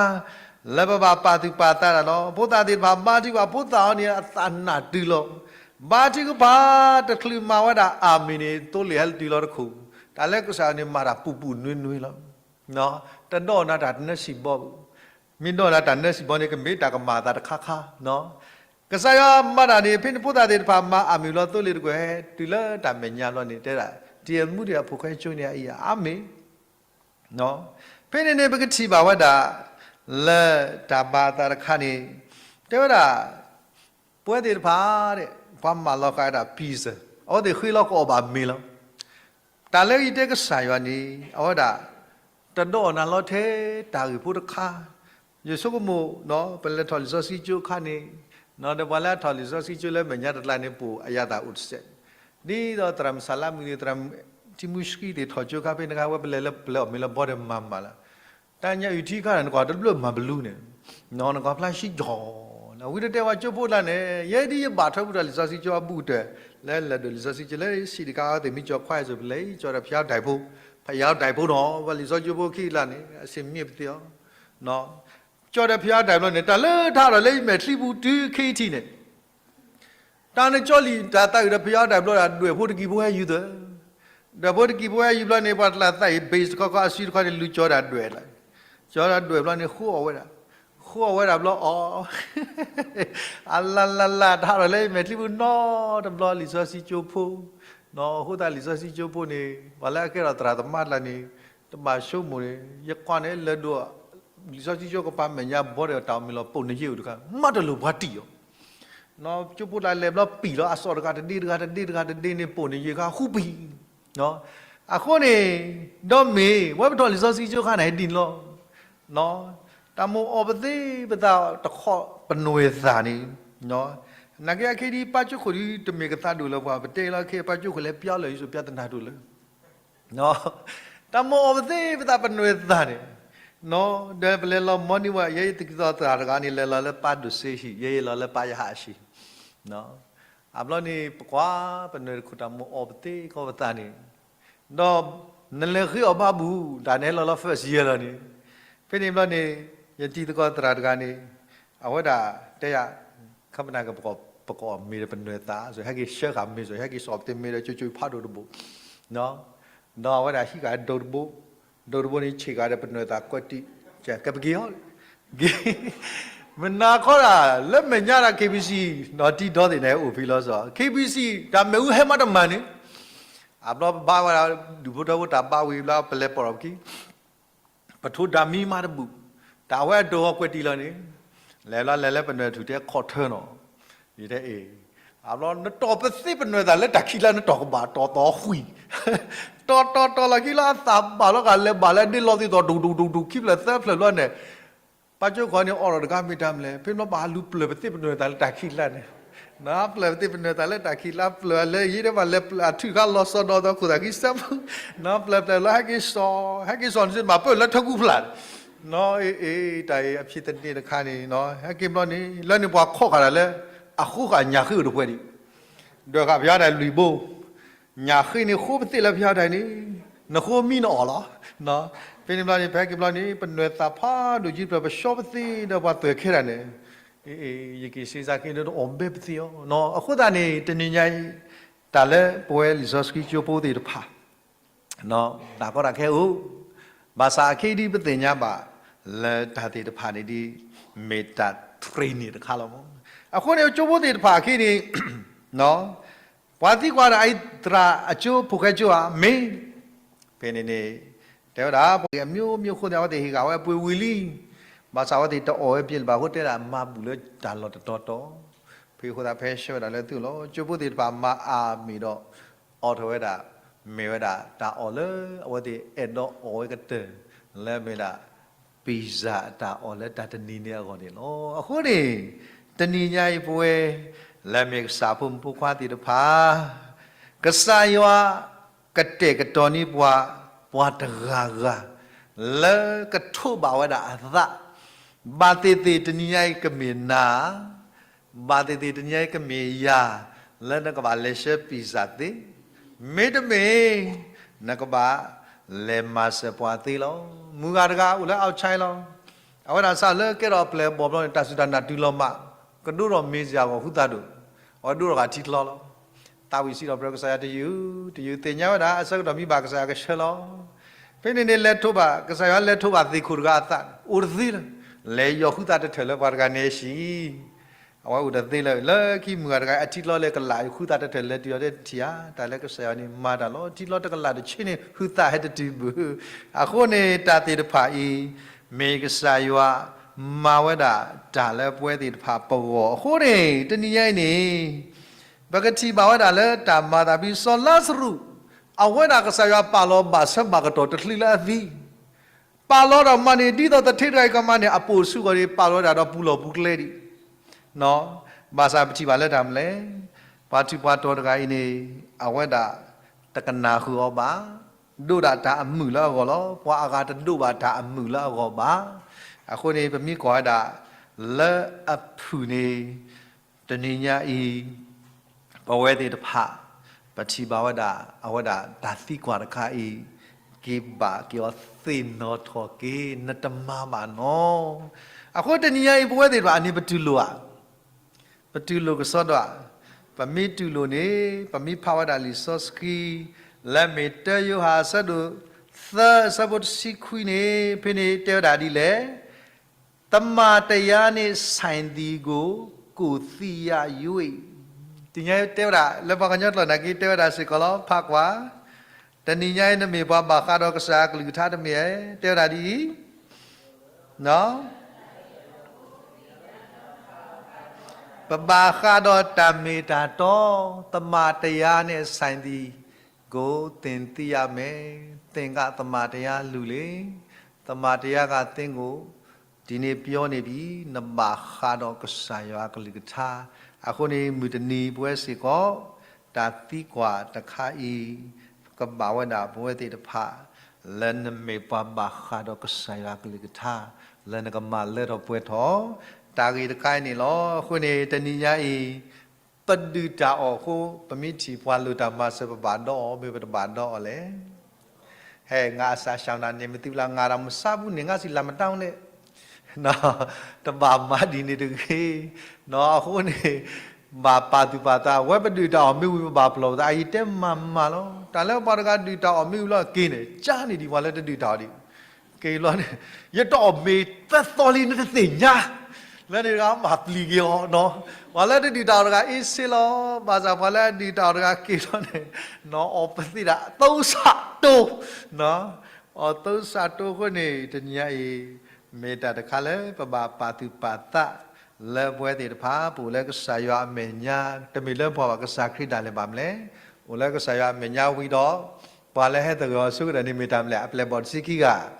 လၢပဘၣ်ပာ်သူၣ်ပာ်သးတၢ်လီၤ. ဖိသၣ်သ့ၣ်တဖၣ်ဘါထုကဖၣ်, ဖိသၣ်အီၤန့ၣ်အသးနၢ်တုၤလီၤ. ဘါထုကဖၣ်တချုးမၤဝဲဒၣ်အၤမ့ၣ်န့ၣ် သိလ့ၣ်ဟဲလၢတုၤလီၤတခိၣ်, တၢ်လၢကစၢ်ယွၤန့ၣ်မၤတၢ်ပူၤပူၤနွံနွံလီၤ. တဒိးနၤတၢ်နၢစံၣ်ဘီဘၣ်, မ့ၢ်ဒိးနၤတၢ်နၢစံၣ်ဘီန့ၣ် ကမ့ၢ်တၢ်ကမၤအသးတခါခါ ကစၢ်ယွၤမၤတၢ်န့ၣ် ဖဲန့ၣ်ဖိသၣ်သ့ၣ်တဖၣ်မၤအၤမ့ၣ်ဘျီ သိလ့ၣ်တကွဲၢ်ဟဲတုၤလၢတၢ်မဲာ်ညါဘျီန့ၣ် တဲဒၣ် တံၤမူဒံးအဖိၣ်ဃဲကၠိန့ၣ်အအံၤအၤမ့ၣ်. ဖဲန့ၣ်န့ၣ် ပကထံၣ်ဘၣ်ဝဲဒၣ် လၢတၢ်ဘၣ်အသးတခါန့ၣ် တဲဝဲဒၣ် ပဝဲသ့ၣ်တဖၣ် ပှၤမၤလီၤဃာ်ဝဲဒၣ် ပံစၢၣ် အဝဲသ့ၣ်ဃ့လီၤကအီၣ်ဘၣ်မ့ၤလီၤ. တၢ်လၢယတဲကစၢ်ယွၤန့ၣ် အဝဲဒၣ် တဒိးနၤလီၤထဲတၢ်ဂ့ၢ်ဖိတခါ, ယဆိကမိၣ် ပလဲၤထီၣ်လံာ်စီဆှံကၠိအခါန့ၣ် ဒီးပှၤလၢအထီၣ်လံာ်စီဆှံကၠိလၢမဲာ်ညါတကျါန့ၣ် ပိာ်အယၤသးအိၣ်တစဲး, ဒ်သိးသရၣ်မုၣ်စၤလါမုၣ်န့ၣ် သရၣ်မုၣ်ထံမူဆှံသ့ၣ်ထီၣ်ကၠိအခါဖဲန့ၣ်ခါ ဝဲပလဲၤလၢပလဲၤအီၣ်မ့ၤလၢဘီဒီးမၤမၤလၢ တၢ်ညါအုၣ်ထံခါန့ၣ် နကွၢ်တဘျၢၣ်မၤဘလူန့ၣ်, နကွၢ်ဖျါဆံကၠီၤ, ဝံၤတတဲဝဲကၠိဖိတကျါန့ၣ် ယဲဒ်ယဘၣ်ထွဲဘူးတၢ်လံာ်စီဆှံကၠိအဘူးကတၢၢ် လၢလဲၤဒိးလံာ်စီဆှံကၠိလၢဆံးတခါ အဝဲသ့ၣ်မ့ၢ်ကၠီၤခွါအံၤစိၤ ပလဲၤကၠီၤဒီးဖယါတၢ်ဖိ, ဖယါတၢ်ဖိနီၤ ပှၤလံာ်စီဆှံကၠိဖိခံကျါန့ၣ် အစ့မ့ၢ်ပသ့အီၤ ကၠီၤဒီးဖယါတၢ်ဖိန့ၣ် တၢ်လၢတၢ်ဒီးလၢယမဲာ်ချံပူၤတုၤခဲအံၤထံးန့ၣ် တၢ်န့ၣ်ကၠီလံာ်တၢ်သးအုးဒီးဖယါတၢ်ဘျီဒီး ဒွဲၣ်ဖိတကံၤဖိဟဲယူၤသၢ, ဒွဲၣ်ဖိတကံၤဖိဟဲယူၤဘျီန့ၣ် ပှၤတလၢသးအံၤ ဘ့ၣ်တခီခီအစုတခီန့ၣ် လူၤကၠီၤတၢ်ဒွဲၣ်လီၤ, ကၠီၤတၢ်ဒွဲၣ်ဘျီန့ၣ် ဃိအီၣ်ဝဲဒၣ်, ဃိအီၣ်ဝဲဒၣ်ဘျီအီၤ, အလၢ်လၢ်လၢ် တၢ်ဒီးလၢယမဲာ်ချံပူၤနီတဘျီ လံာ်စီဆှံကၠိဖိ, အဃိသတးလံာ်စီဆှံကၠိဖိန့ၣ် ပှၤလၢအကဲထီၣ်သရၣ်သမါတကျါန့ၣ် တဘၣ်ဆိကမိၣ်န့ၣ် ယကွၢ်န့ၣ်လၢဒိး လံာ်စီဆှံကၠိကပၤမဲာ်ညါဘီဒီးတၢ်အီၣ်မ့ၤလီၤ ပိာ်နယ့ၢ်အိၣ်တခါ မးတလိၣ်ပှၤတံၢ်အီၤ ကၠိဖိတကျါလဲၤဘျီပံာ်လီၤ အစီၣ်တဂၤတဒ့တဂၤတဒ့တဂၤတဒ့န့ၣ် ပိာ်နယ့ၢ်ခါဃူပံာ်, အဃိန့ၣ် ဒီးမ့ၢ်ဝဲပထီၣ်လံာ်စီဆှံကၠိခါန့ၣ်ဒ်န့ၣ်လီၤ. တၢ်မိၣ်အီၣ်ပသ့ပသးတခီပနွဲၢ်သၣ်န့ၣ်, နာ်က့အခဲဒ်ပၢ်ကၠိခိၣ်ဒ်တမ့ၢ်ကသးဒိၣ်လၢပှၤ ပတဲလီၤခဲ ပၢ်ကၠိခိၣ်လဲၤပျီလၢာ် ယဆိပျီသနၢ်ဒိၣ်လၢ တၢ်မိၣ်အီၣ်ပသ့ပသးပနွဲၢ်သၣ်န့ၣ်, ဒီးပလဲၤလီၤမီၤနံၤဝဲ ယဲယတံၤသကိးသရၣ်တဂၤန့ၣ် လဲၤလီၤလၢပၢ်ဒိၣ်စ့ဟံၣ် ယဲယလီၤလၢပၢ်ယဟၣ်အဟံၣ်, အဘျီန့ၣ် ပကွၢ်ပနွဲၢ်တခိၣ်တၢ်မိၣ်အီၣ်ပသ့ကီၢ်ပသးန့ၣ်, ဒီးနလဲၤဃ့အီၣ်ဘၣ်ဘူး တၢ်န့ၣ်ဟဲလီၤလၢ first year လီၤန့ၣ်, ဖဲန့ၣ်ဘျီန့ၣ် ယတံၤသကိးသရၣ်တဂၤန့ၣ် အဝဲဒၣ်တဲယၤ ခီပနၢ်က ပကအီၣ်မ့ၤဒီးပနွဲၢ်သၣ် ဟဲက့ၤဆှၢဃာ်မ့ၤ ဟဲက့ၤစိာ်ပတ့ၢ်မ့ၤဒီး ကၠိကၠိဖးဒိၣ်တဘိး, ဒီးအဝဲဒၣ်ဟံးဃာ်ဒိတဘိ, ဒိတဘိန့ၣ်ဆံးဃာ်ဒီးပနွဲၢ်သးကွဲးတံၢ်, ကဲပက့ၤအီၤ, က့ၤ, မနၤခီဒၣ် လၢမဲာ်ညါဒၣ် KBC ဒီးတံၤဒီသ့ၣ်န့ၣ် အိၣ်ဖဲလီၤစီၤ KBC တၢ်မ့ၣ်အူဟဲမးတမၤန့ၣ်, အဘျီပဘါဝဲဒၣ် ဒူၣ်ဖိထၢဖိတၢ်ဘါဝံၤဘျီ ပလဲၤပိာ်ထီၣ်ပခံ ပထိးဒၣ်မံမးတဘူၣ်, တၢ်အဝဲအဒိးအီၤကွဲးတံၢ်လီၤန့ၣ်, လဲၤလီၤလဲၤလၢပနွဲၢ်ထူၣ်တဲခီၣ်ထၢနီၤ, ယတဲအ့ၣ်, အဘျီနတီၢ်ပသ့ၣ်ပနွဲၢ်သးလၢတၢ်ခံးလါ နတီၢ်ကဘၣ်တီၢ်သီဃံ, တီၢ်တီၢ်တီၢ်လီၤခံလၢအသးဘၣ်လီၤဂာ် လဲၤဘၣ်လၢဒ့လီၤသ့ၣ်သီၣ် ဒူၣ်ဒူၣ်ဒူၣ်ဒူၣ် ခံဖျၢၣ်သၢဖျၢၣ်လီၤန့ၣ်, ပၢ်ကၠိခီန့ၣ် အိးထီၣ်တဂၤမ့ၢ်တၢ်မနုၤလဲၣ် ဖဲဘျီဘၣ်လူၤပျၢၢ်ပသ့ၣ်ပနွဲၢ်သးလၢတၢ်ခံးလါန့ၣ်, နပျၢၢ်ပသ့ၣ်ပနွဲၢ်သးလၢတၢ်ခံးလါ ပျၢၢ်လၢယ့ၢ်ဒဲးဘၣ် လဲၤပျၢၢ်အထုးဃာ်လီၤစီၤဒီးသီခိၣ်သးခံစၢဖူ, နပျၢၢ်ပျၢၢ်လီၤ ဟဲက့ၤစီၤ, ဟဲက့ၤစီၤန့ၣ် မၤပၢၢ်လၢထၢကူၣ်ဖျၢၣ်, နအ့ၣ်အ့ၣ် တၢ်အံၤအဖံးသန့ၤတခါန့ၣ် ဟဲက့ၤဘျီန့ၣ် လၢန့ၣ်ပှၤခိးဃာ်တၢ်လၢ အဃိဃာ်ညၣ်ဃ့ၢ်အိၣ်တပှဲၤဒံး, ဒွဲၣ်ဃာ်ပယီၤဒၣ်လွံၢ်ဘိ, ညၣ်ဃ့ၢ်န့ၣ်ဃိပသ့ၣ်လၢပယီၤဒၣ်န့ၣ်, နဃိမံနအီၣ်လီၤ. ဖဲန့ၣ်ဘျီန့ၣ် ပဟဲက့ၤဘျီန့ၣ် ပနွဲၢ်သးဖးဒိၣ်ကံဖျၢၣ် ပဆှီပသ့ၣ်ဒီးပှၤသွဲၣ်ခဲဒၣ်န့ၣ်, အ့ၣ်အ့ၣ် ယက့ၤစ့စါက့ၤဒီးတအီၣ်ဘဲပသ့ၣ်အီၤ, အဃိသတးန့ၣ် တနံၤညါအံၤ တၢ်လၢပဝဲလံာ်စီဆှံကၠိဖိသ့ၣ်တဖၣ် တၢ်ကီတၢ်ခဲအိၣ်, ဘၣ်ဆၣ်အခဲအံၤဒ်ပသ့ၣ်ညါဘၣ် လၢတၢ်သ့ၣ်တဖၣ်န့ၣ်ဒ် မ့ၢ်တၢ် training တခါလီၤ. အဃိန့ၣ် ကၠိဖိသ့ၣ်တဖၣ်အခံန့ၣ် ပှၤသံကွၢ်ဒီးအံသရၣ်အကၠိဖိၣ်ဃဲကၠိဧါ, မ့ၢ်, ဖဲန့ၣ်န့ၣ် တဲဝဲဒၣ် ပှၤအမျိုးမျိုးအဃိန့ၣ် အဝဲသ့ၣ်ဟ့ၣ်ဂံၢ်ဝဲအပှ့ၤဝံၤလံ, ဘၣ်ဆၣ်အဝဲသ့ၣ်တအီၣ်ဝဲပှဲၤလၢၤဘၣ်အဃိ တဲဒၣ်မၤဘူၣ်လၢတၢ်လီၢ်တတီၤတီၤ, ဖဲအဃိသတးဖဲဆှၢဝဲဒၣ်လၢသုလီၤ. ကၠိဖိသ့ၣ်တဖၣ်မၤအါမ့ၢ်ဒီး အိးထီၣ်ဝဲဒၣ် မ့ၢ်ဝဲဒၣ်တၢ်အီၣ်လၢအဝဲသ့ၣ်အဲၣ်ဒိးအီၣ်ဝဲကတၢၢ် လၢမ့ၢ်ဒၣ် ပံၣ်စၢ်အတၢ်အီၣ်လၢတၢ်တနံၤန့ၣ်အဂီၢ်န့ၣ်လီၤ. အဃိန့ၣ် တနံၤညါအံၤပဝဲ လၢမ့ၢ်ကစၢ်ဖိမုၣ်ဖိခွါသ့ၣ်တဖၣ် ကစၢ်ယွၤ ကတဲာ်ကတီၤန့ၢ်ပှၤ ပှၤတဂၤဂၤ လၢကထိးဘၣ်ဝဲဒၣ်အသး, ဘၣ်သ့ၣ်သ့ၣ်တနံၤညါအံၤကမ့ၢ်နၤ ဘၣ်သ့ၣ်သ့ၣ်တနံၤညါအံၤကမ့ၢ်ယၤ လၢနကဘၣ်လဲၤဆှၢပံၣ်စၢ်သ့, မ့တမ့ၢ် နကဘၣ်လဲၤမၤစၢၤပှၤသ့လီၤ. မုၢ်ဂၤတဂၤအိၣ်လၢ outside လီၤ. အဝဲဒၣ်စးလၢကဲထီၣ်အပျဲၢ်အဘီၣ်ဘျီန့ၣ် တၢ်စူၢ်တၢ်နာ်တုၤလီၤမး, ကဒိၣ်ထီၣ်မ့ၢ်စ့ၢ်ကီးဃုသးဒိၣ်, အဝဲဒိၣ်ထီၣ်ဂၤထံချီလီၤ. သးဝံၣ်စံးထီၣ်ပတြၢၤကစၢ်ယွၤတယုၢ်, တယုၢ်သ့ၣ်ညါဝဲဒၣ် အဆၢကတီၢ်မံဘၣ်ကစၢ်ယွၤကဆှၢလီၤ. ဖဲန့ၣ်န့ၣ် လဲၤထိးဘၣ် ကစၢ်ယွၤလဲၤထိးဘၣ်သ့ၣ်ခိၣ်တဂၤအသး အိၣ်တသ့လၢၤ, လဲၤယီၤဃုသးတထၢၣ်လၢပှၤတဂၤန့ၣ်အဟံၣ် အဝဲအိၣ်တသ့လၢၤ, လၢခံမုၢ်ဂၤတဂၤအထံချီလၢကလးဃုသးတထၢၣ်လဲၤတုၤအီၤတထံၣ်ဧါ, တၢ်လၢကစၢ်ယွၤန့ၣ်မၤတၢ်လီၤ. ထံချီတကလးတဆ့န့ၣ် ဃုသးဟဲတတုၤဘၣ်. အဃိန့ၣ် တၢ်သ့ၣ်တဖၣ်အံၤ မ့ၢ်ကစၢ်ယွၤမၤဝဲဒၣ်တၢ်လၢပဝဲသ့ၣ်တဖၣ်ပဂီၢ်. အဃိန့ၣ် တနံၤညါအံၤန့ၣ် ပကထံၣ်ဘၣ်ဝဲဒၣ်လၢတၢ်မၤသးဖဲစီၤလါစရူး အဝဲဒၣ်ကစၢ်ယွၤပာ်လီၤဘၣ်ဆၢဘၣ်ကတီၢ်တချုးလၢအသံ ပာ်လီၤဒီးမၤန့ၢ် ဒ်သိးသထ့တဂၤအံၤကမၤန့ၢ် အပိာ်ဆူၣ်အဂီၢ်န့ၣ် ပာ်လီၤဝဲဒၣ်ဒီးပူၤလီၢ်ပူၤကျဲဒံး, ဘၣ်ဆၣ်ပထံၣ်ဘၣ်လၢတၢ်မနုၤလဲၣ်, ပှၤထူးပှၤတီၤတဂၤအံၤန့ၣ် အဝဲဒၣ်တကနၣ်ဃုာ်အီၤဘၣ်, ဒိးဒၣ်တၢ်အမုာ်လၢအဂီၢ်လီၤ. ပှၤအဂၤတဒိးဘၣ်တၢ်အမုာ်လၢအဂီၢ်ဘၣ်. အဃိန့ၣ် ပမ့ၢ်ကွၢ်ဝဲဒၣ် လၢအဖုၣ်န့ၣ် တနံၤညါအံၤ ပဝဲသ့ၣ်တဖၣ် ပထံၣ်ဘၣ်ဝဲဒၣ် အဝဲဒၣ်တၢ်သံကွၢ်တခါအံၤ က့ၤဘၣ်က့ၤအီၤသ့ၣ်နီၣ်ထီၣ်က့ၤ နတမၤဘၣ်နီၤ. အဃိတနံၤညါအံၤ ပဝဲသ့ၣ်တဖၣ်အန့ၣ်ပတူၢ်လိာ်ဧါ, ပတူၢ်လိာ်ကစီဒီဧါ, ပမ့ၢ်တူၢ်လိာ်န့ၣ် ပမ့ၢ်ဖးဝဲဒၣ်လံာ်စီဆှံ လၢမ့ၢ်တၢယိၤဟၣ်အဆၢဒိၣ်သၢအဆၢဖိတဆံခွံန့ၣ် ဖဲန့ၣ်တဲဝဲဒၣ်ဒ်လဲၣ် သမ္မာတရားနှင့်ဆိုင်သည်ကို ကိုယ်သိရ၍ တနံၤညါတဲဝဲဒၣ် လၢပှၤကညီကျိာ်နာ်က့ တဲဝဲဒၣ်စ့ၢ်ကီးလီၤ ဖးကွၢ်, တနံၤညါအံၤ နမ့ၢ်ပှၤဘၣ်ဃးဒီးကစၢ်အကလုၢ်ကထါတမ့ၢ်ဧါ, တဲဝဲဒၣ်ဒ်အံၤ, ပဘၣ်ဃးဒီးတၢ်မ့ၢ်တၢ်တီ, သမ္မာတရားနှင့်ဆိုင်သည်ကို သင်သိရမယ်, သင်ကသမ္မာတရားလုလေ, သမ္မာတရားက သင်ကို ဒ်န့ၣ်ပြောန့ၣ်ဒ် နဘၣ်ဃးဒီးကစၢ်ယွၤအကလုၢ်ကထါ, အဃိန့ၣ် မုၢ်တနံၤပဝဲစ့ၢ်ကီး တၢ်သံကွၢ်တခါအံၤ ကဘၣ်ဝဲဒၣ်ပဝဲသ့ၣ်တဖၣ် လၢနမ့ၢ်ပှၤဘၣ်ဃးဒီးကစၢ်ယွၤအကလုၢ်ကထါ လၢနကမၤလၢထီၣ်ပှဲၤထီၣ် တၢ်ဂ့ၢ်တခါအံၤန့ၣ်လီၤ. အဃိန့ၣ် တနံၤညါအံၤ ပဒုၣ်တၢ်အီၣ်အဃိ ပမ့ၢ်ထံၣ်ပှၤလိၣ်တၢ်မၤစၢၤ ပဘၣ်ဒီးအီၤ မ့ၢ်ပတဘၣ်ဒီးအီၤလဲၣ်. ဟဲ ငါအစးရှောင်တာန့ၣ် မ့ၢ်သုဘျီ ငါဒီးမဆါဘူးန့ၣ် ငါစံးလၢမတၤလဲၣ်, တဘၣ်မၤဒ်န့ၣ်တဂ့ၤ, အဃိန့ၣ် ဘၣ်ပာ်သူၣ်ပာ်သး, အဝဲပဒုၣ်တၢ်အီၣ်မ့ၢ်ဝံၤ ပဘၣ်ပလီၢ်ပသး, အအံၤတဲမၤမၤလီၤ. တၢ်လၢပှၤတဂၤဒုၣ်တၢ်အီၣ်မ့ၢ်ဝံၤလီၤက့ၤန့ၣ် ကန့ၣ်ဒံး ပှၤလၢတဒုၣ်တၢ်အီၣ်ဒံး, က့ၤလီၤန့ၣ်, ယတအီၣ်မ့ၢ်သၢသီလံ နတသ့ၣ်ညါ, လၢန့ၣ်တဂၤမၤပျံၤက့ၤအီၤနီၤ. ပှၤလၢတဒုၣ်တၢ်အီၣ်တဂၤအ့စ့လီၤ, ဘၣ်ဆၣ်ပှၤလၢအဒုၣ်တၢ်အီၣ်တဂၤက့ၤလီၤန့ၣ်, နီၤအီၣ်ပသ့ၣ်ဒၣ် သိစးတိ, အီၣ်သိစးတိအဃိန့ၣ် တနံၤညါအံၤ မ့ၢ်တၢ်တခါလၢပဘၣ်ပာ်သူၣ်ပာ်သး လၢပဝဲသ့ၣ်တဖၣ် ပအိၣ်လၢကစၢ်ယွၤအမဲာ်ညါ, တမ့ၢ်လၢပှၤဘၣ်ကစၢ်ခရံာ်ဒၣ်လဲာ်ဘၣ်မလဲၣ်, အိၣ်လၢကစၢ်ယွၤအမဲာ်ညါဝံၤဒီး, ပှၤလၢဟဲသဂၢၢ်အီၤဆၢကတီၢ်န့ၣ်မ့ၢ်တၢ်မလဲၣ်, အပျဲၢ်ဘီၣ်တဆံခံဂၤ,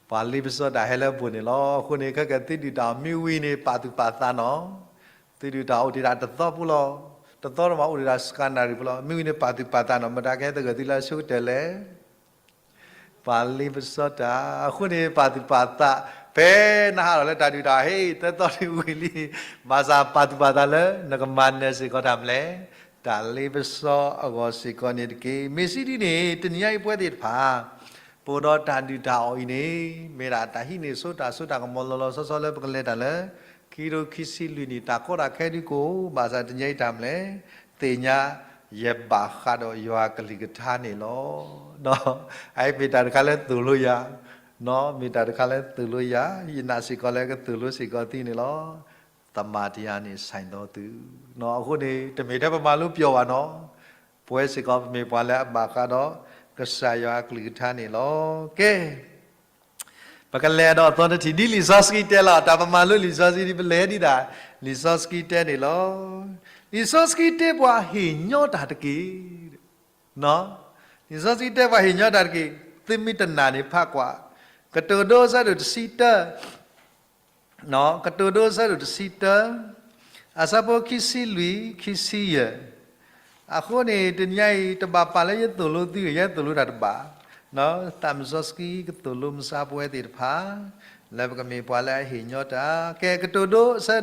ပှၤလ့ပစီတၢ်ဟဲလၢအပူၤန့ၣ်လီၤ. အဃိန့ၣ် ခဲကဲသုဒုၣ်တၢ်အီၣ်မ့ၢ်ဝံၤန့ၣ် ပာ်သူၣ်ပာ်သးနီၤ, သုဒုၣ်တၢ်အီၣ်အိၣ်တ့ၢ်ဒၣ်တသီဖိလီၤ, တသီတမးအိၣ်တ့ၢ်ဒၣ်စကၤနၣ်ရံၣ်ဖိလီၤ, မ့ၢ်ဝံၤန့ၣ်ပာ်သူၣ်ပာ်သးနီၤ, မတၤကဟဲသဂၢၢ်သုလၢအဆိကတၢၢ်လဲၣ် ပှၤလ့ပစီတၢ်, အဃိန့ၣ် ပာ်သူၣ်ပာ်သး, ဖဲနဟးထီၣ်လၢတၢ်ဒုၣ်တၢ်အီၣ်ဟ့ၣ် သၢသီန့ၣ်ဝံၤလံ, ဘၣ်ဆၣ်ပာ်သူၣ်ပာ်သးလၢ နကမၤနၢၤစ့ၢ်ကီးတၢ်မလဲၣ်, တၢ်လ့ပစီအဂီၢ်စ့ၢ်ကီးန့ၣ်တက့ၢ်. မ့ၢ်စံးဒ်န့ၣ် တနံၤညါအံၤပဝဲသ့ၣ်တဖၣ် ပအိၣ်ဒီးတၢ်ဒုၣ်တၢ်အီၣ်အံၤန့ၣ် မ့ၢ်ဒၣ်တၢ်ဟံးန့ၢ်ဆိတၢ်စိတၢ်ကမီၤလီၤလီၤဆီဆီလၢပကလဲၤတၢ်လၢ ခံကထိခံဆံလွံၢ်နံၣ် တၢ်ကီတၢ်ခဲဒုကအိၣ်, ဘၣ်ဆၣ်တနံၤညါအံၤတၢ်မလဲၣ်, သ့ၣ်ညါ ယဘၣ်ဃးဒီးယွၤကလုၢ်ကထါန့ၣ်လီၤ. အအံၤမ့ၢ်တၢ်တခါလၢသိၣ်လိယၤ, မ့ၢ်တၢ်တခါလၢသိၣ်လိယၤ, ယနာ်စ့ၢ်ကီးလၢကသိၣ်လိစ့ၢ်ကီးသုန့ၣ်လီၤ. သမ္မာတရားနှင့်ဆိုင်သောသူ, အဃိန့ၣ် တမ့ၢ်ထဲပမၤလိပျီဘၣ်နီၤ, ပဝဲစ့ၢ်ကီးပမ့ၢ်ပှၤလၢအဘၣ်ဃးဒီး ကစၢ်ယွၤအကလုၢ်ကထါန့ၣ်လီၤ. ကဲ ပကလဲၤဒီးအသီတထံၣ် ဒ်လံာ်စီဆှံတဲလီၤ, တၢ်ပမၤလိလံာ်စီဆှံဒ်ပလဲၤဒ်တၢ် လံာ်စီဆှံတဲန့ၣ်လီၤ. လံာ်စီဆှံတဲပှၤဟ့ၣ်ညီတၢ်တက့ၢ်. လံာ်စီဆှံတဲပှၤဟ့ၣ်ညီတၢ်တက့ၢ်. သုမ့ၢ်တနာ်န့ၣ်ဖးကွၢ်, ကတိၤဒိအဆၢဒိၣ်တဆံတၢ ကတိၤဒိအဆၢဒိၣ်တဆံတၢ အဆၢဖိခံဆံလွံၢ် ခံဆံယဲၢ်, အဃိန့ၣ် တနံၤညါအံၤ တဘၣ်ပာ်လၢယသိၣ်လိသုဂ့ၤ ယဲသိၣ်လိတၢ်တဘၣ်, သးမစီဆှံကသိၣ်လိမဆါပဝဲသ့ၣ်တဖၣ် လၢပကမ့ၢ်ပှၤလၢအဟ့ၣ်ညီတၢ်, ကဲ ကတိၤဒိအဆၢ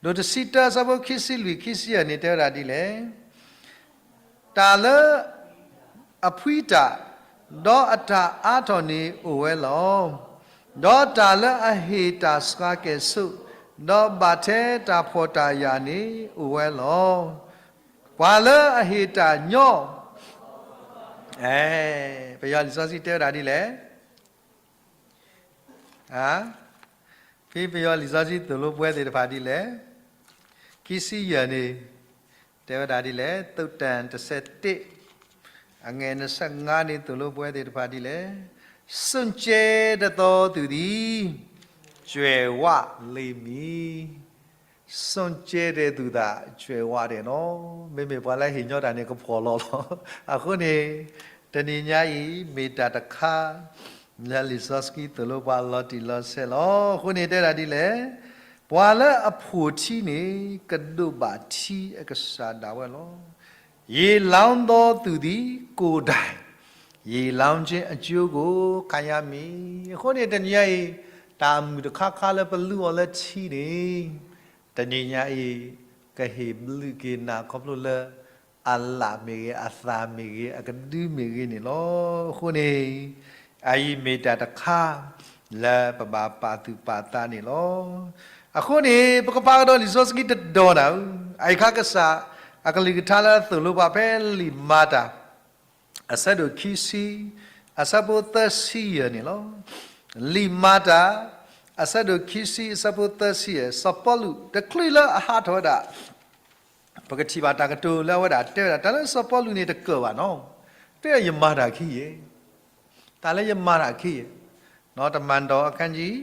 ဒိၣ်တဆံတၢ အဆၢဖိခံဆံလွံၢ် ခံဆံယဲၢ်န့ၣ် တဲဝဲဒၣ်ဒ်လဲၣ် တၢ်လၢ အဖှံတၢ်, ဒီးအတၢ်အါထီၣ်န့ၣ်အိၣ်ဝဲလီၤ. ဒီးတၢ်လၢအဟ့ၣ်တၢ်ဆှါကဲၣ်ဆိး, ဒီးဘၣ်ထဲတၢ်ဖှီၣ်တၢ်ယာ်န့ၣ်အိၣ်ဝဲလီၤ. ပှၤလၢအဟ့ၣ်တၢ်ညီ, အဲ, ပယီၤလံာ်စီဆှံတဲဝဲဒၣ်ဒ်လဲၣ် ဖဲပယီၤလံာ်စီဆှံသိၣ်လိပဝဲသ့ၣ်တဖၣ်ဒ်လဲၣ်, ခံဆံယဲၢ်န့ၣ် တဲဝဲဒၣ်ဒ်လဲၣ်, သုတ်တံ တဆယ့်တစ် အငယ်နှစ်ဆယ့်ငါးန့ၣ် သိၣ်လိပဝဲသ့ၣ်တဖၣ်ဒ်လဲၣ်, စွန့်ကြဲတတ်သောသူသည် ကြွယ်ဝလိမ့်မည်. စွန့်ကြဲတဲ့သူသာ ကြွယ်ဝတယ်နီၤ, မ့မ့ၢ်ပှၤလၢဟ့ၣ်ညီတၢ်န့ၣ် ကဖှီၣ်လီၤလီၤ. အဃိန့ၣ် တနံၤညါအံၤ မ့ၢ်တၢ်တခါ လၢလံာ်စီဆှံသိၣ်လိပှၤလီၤတံၢ်လီၤဆဲးလီၤ. အဃိန့ၣ်တဲဒၣ်ဒ်လဲၣ်, ပှၤလၢအဖှီၣ်ထံန့ၣ် ကဒိးဘၣ်ထံအကစၢ်ဒၣ်ဝဲလီၤ. ရေလောင်းသောသူသည် ကိုယ်တိုင် ရေလောင်းခြင်းအကျိုးကို ခံရမည်. အဃိန့ၣ် တနံၤညါအံၤ တၢ်အမုၢ်တခါခါလၢပလုၢ်အီၤလၢထံန့ၣ် တနံၤညါအံၤ ကဟ့ၣ်ဘျုးက့ၤနၤခီဖျိလၢ အလၣ်မ့ၢ်ဂ့ၤ, အသၣ်မ့ၢ်ဂ့ၤ, အကဒုမ့ၢ်ဂ့ၤန့ၣ်လီၤ. အဃိန့ၣ် အအံၤမ့ၢ်တၢ်တခါ လၢပဘၣ်ပာ်သူၣ်ပာ်သးန့ၣ်လီၤ. အဃိန့ၣ် ပကဖးကဒီးလံာ်စီဆှံတတီၤနၤ, အအံၤခါကစၢ် အကလုၢ်ကထါလၢအသိၣ်လိပှၤဖဲလံာ်မၤတၢ် အဆၢဒိၣ်ခံဆံ အဆၢဖိသၢဆံယဲၢ်န့ၣ်လီၤ. လံာ်မၤတၢ် အဆၢဒိၣ်ခံဆံ အဆၢဖိသၢဆံယဲၢ်, စီၤပီလူးတချုးလၢအဟးထီၣ်ဝဲဒၣ် ပကထံၣ်ဘၣ်တၢ်ကတိၤလၢအဝဲဒၣ်တဲဝဲဒၣ် တၢ်လၢစီၤပီလူးန့ၣ်တကၢၣ်ဘၣ်နီၤ, တဲယမၤတၢ်ခံယဲၢ်, တၢ်လၢယမၤတၢ်ခံယဲၢ်, နီၤ တမၤဒီး အခန်းကြီး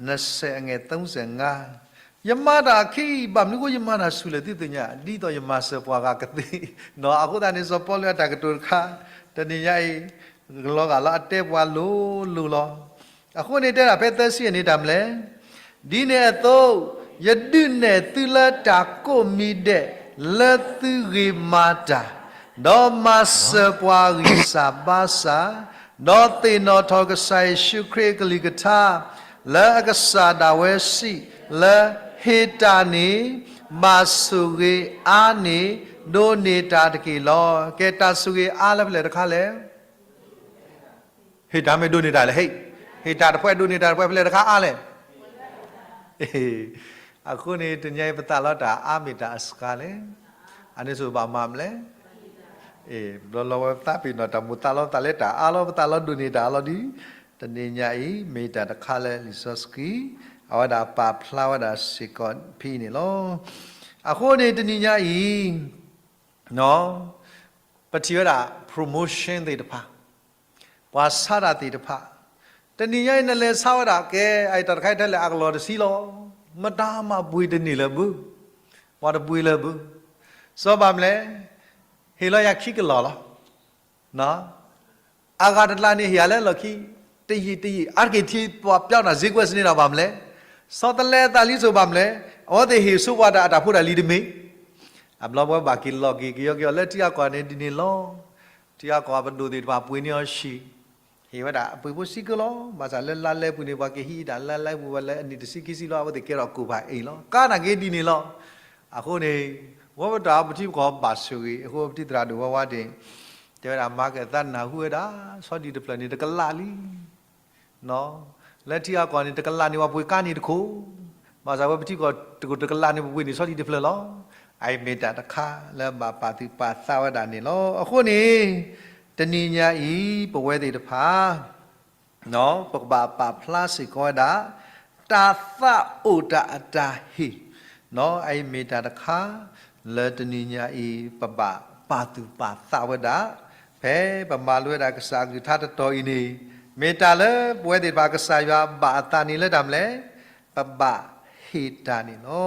နှစ်ဆယ် အငယ် သုံးဆယ့်ငါး, ယမၤတၢ်ခံအံၤ ဘၣ်မနုၤဃိယမၤတၢ်ဆူၣ်လဲၣ်သုသ့ၣ်ညါ, ဒ်သိးယမၤစၢၤပှၤဂၤကသ့, နီၤ အဃိသတးန့ၣ် စီၤပီလူးအတၢ်ကတိၤတခါ တနံၤညါအံၤ လီၤဂာ်လၢအတဲပှၤလိၤလိၤလီၤ. အဃိန့ၣ်တဲဒၣ်ဖဲသၢဆံန့ၣ်တၢ်မလဲၣ်, ဒ်န့ၣ်အသိး ယဒုးနဲၣ်သုလၢတၢ်ကိးမံၤဒဲး လၢသုဂ့ၤမၤတၢ်, ဒီးမၤစၢၤပှၤဂံၢ်စၢ်ဘါစၢ်, ဒီးသ့ၣ်နီၣ်ထီၣ်ကစၢ်ယ့ၣ်ၡူးခရံာ်အကလုၢ်ကထါ လၢအကစၢ်ဒၣ်ဝဲစံး, လၢဟ့ၣ်တၢ်န့ၣ် ဘၣ်ဆိၣ်ဂ့ၤအါန့ၢ် ဒိးန့ၢ်တၢ်တက့ၢ်လီၤ. ကဲတၢ်ဆိၣ်ဂ့ၤအါလၢဖဲလဲၣ်တခါလဲၣ် ဟ့ၣ်တၢ်မ့ၢ်ဒိးန့ၢ်တၢ်လဲၣ်, ဟ့ၣ်, ဟ့ၣ်တၢ်တဖှဲဒိးန့ၢ်တၢ်တဖှဲဖဲလဲၣ်တခါအါလဲၣ်. အဃိန့ၣ် တနံၤအံၤပသးလီတၢ်အါမ့ၢ်တၢ်အစှၤလဲၣ်. အန့ၣ်စိၤဘၣ်မၤမလဲၣ်. အ့ၣ် ဘျီလီၤဝဲပသးပ့ၤနီၣ်တၢ်မိၣ်သးလီသးလၢတၢ်အါလီၤ ပသးလီဒိၣ်န့ၢ်တၢ်အါလီၤဒ် တနံၤညါအံၤ မ့ၢ်တၢ်တခါလၢလံာ်စီဆှံ အဝဲဒၣ်ပာ်ဖျါဝဲဒၣ်စ့ၢ်ကီးဖဲအံၤန့ၣ်လီၤ. အဃိန့ၣ် တနံၤညါအံၤ ပထံၣ်ဝဲဒၣ် promotion သ့ၣ်တဖၣ်, ပှၤဆါတၢ်သ့ၣ်တဖၣ်, တနံၤညါအံၤ နလဲၤဆါဝဲဒၣ်ကဲ အတၢ်တခါအံၤထဲလဲၣ် အကလီၢ်တဆံလီၤ. မတၤမၤပှ့ၤတန့ၢ်လၢၤဘၣ်, ပှၤတပှ့ၤလၢၤဘၣ်. စီၤဘၣ်မလဲၣ်, ဟ့ၣ်လီၤယၤခံကလီၢ်လီၤ. အဂၤတကျါန့ၣ် ဟ့ၣ်ယၤလၢလီၢ်ခံ တယံာ်တယံာ် အါတက့ၢ်ထံ ပှၤပျီနၤ ဈေးကွက် စ့န့ၣ်ဒီးဘၣ်မလဲၣ်. စီၤတလဲအသးလံစိၤဘၣ်မလဲၣ်, အဝဲသ့ၣ်ဟ့ၣ်ဆိပှၤတၢ်အတၢ်ဖိတၢ်လံၤတမ့ၢ် အဘျီပဝဲဘၣ်က့ၤလီၤက့ၤကယီကယီလၢထံအကီၢ်န့ၣ်ဒ်န့ၣ်လီၤ. ထံအကီၢ်ပဒိၣ်သ့ၣ်တဖၣ်ပှ့ၤန့ၢ်အီၤဆံး, ဟ့ၣ်ဝဲဒၣ်အပှ့ၤဖိဆံးကလီၢ်, ဘၣ်ဆၣ်လၢလါလဲပူၤန့ၣ် ပှၤကဟံးဒၣ်လါလဲပူၤဝဲလၢအနံၣ်တဆံခံဆံလီၤ အဝဲသ့ၣ်ကဲထီၣ်ကိၢ်ဖးအ့ၣ်လီၤ. ကါနာ်က့ဒ်န့ၣ်လီၤ. အဃိန့ၣ် ဝဲပတၢ်ပထံပကီၢ်ဘၣ်ဆိၣ်ဂ့ၤ အဃိပထံၣ်သရၣ်ဒိၣ်ဝဲဝါဒ့ၣ် တဲဝဲဒၣ် မၤကသးနၢ်ဟူဝဲဒၣ် ဆီဒံၣ်တဖျၢၣ်န့ၣ် တကလးလံ လၢထံအကီၢ်န့ၣ် တကလးန့ၣ် ပှၤပှ့ၤကါန့ၣ်တခိၣ်, ဘၣ်ဆၣ်ဝဲပထံကီၢ်တကလးန့ၣ် ပပှ့ၤန့ၢ်ဆီဒံၣ်တဖျၢၣ်လီၤ. အအံၤမ့ၢ်တၢ်တခါလၢဘၣ်ပာ်သူၣ်ပာ်သးဝဲဒၣ်န့ၣ်လီၤ. အဃိန့ၣ် တနံၤညါအံၤ ပဝဲသ့ၣ်တဖၣ် ပကဘၣ်ပာ်ဖျါစ့ၢ်ကီးဝဲဒၣ် တၢ်သးအိၣ်တၢ်အတၢ်ဟ့ၣ်, အအံၤမ့ၢ်တၢ်တခါ လၢတနံၤညါအံၤ ပဘၣ်ပာ်သူၣ်ပာ်သးဝဲဒၣ်, ဖဲပမၤလိဝဲဒၣ်ကစၢ်အကလုၢ်ကထါတတီၤအံၤန့ၣ် မ့ၢ်တၢ်လၢပဝဲသ့ၣ်တဖၣ်ကစၢ်ယွၤဘၣ်အသးန့ၣ်လၢတၢ်မနုၤလဲၣ်, ပဘၣ်ဟ့ၣ်တၢ်န့ၣ်လီၤ.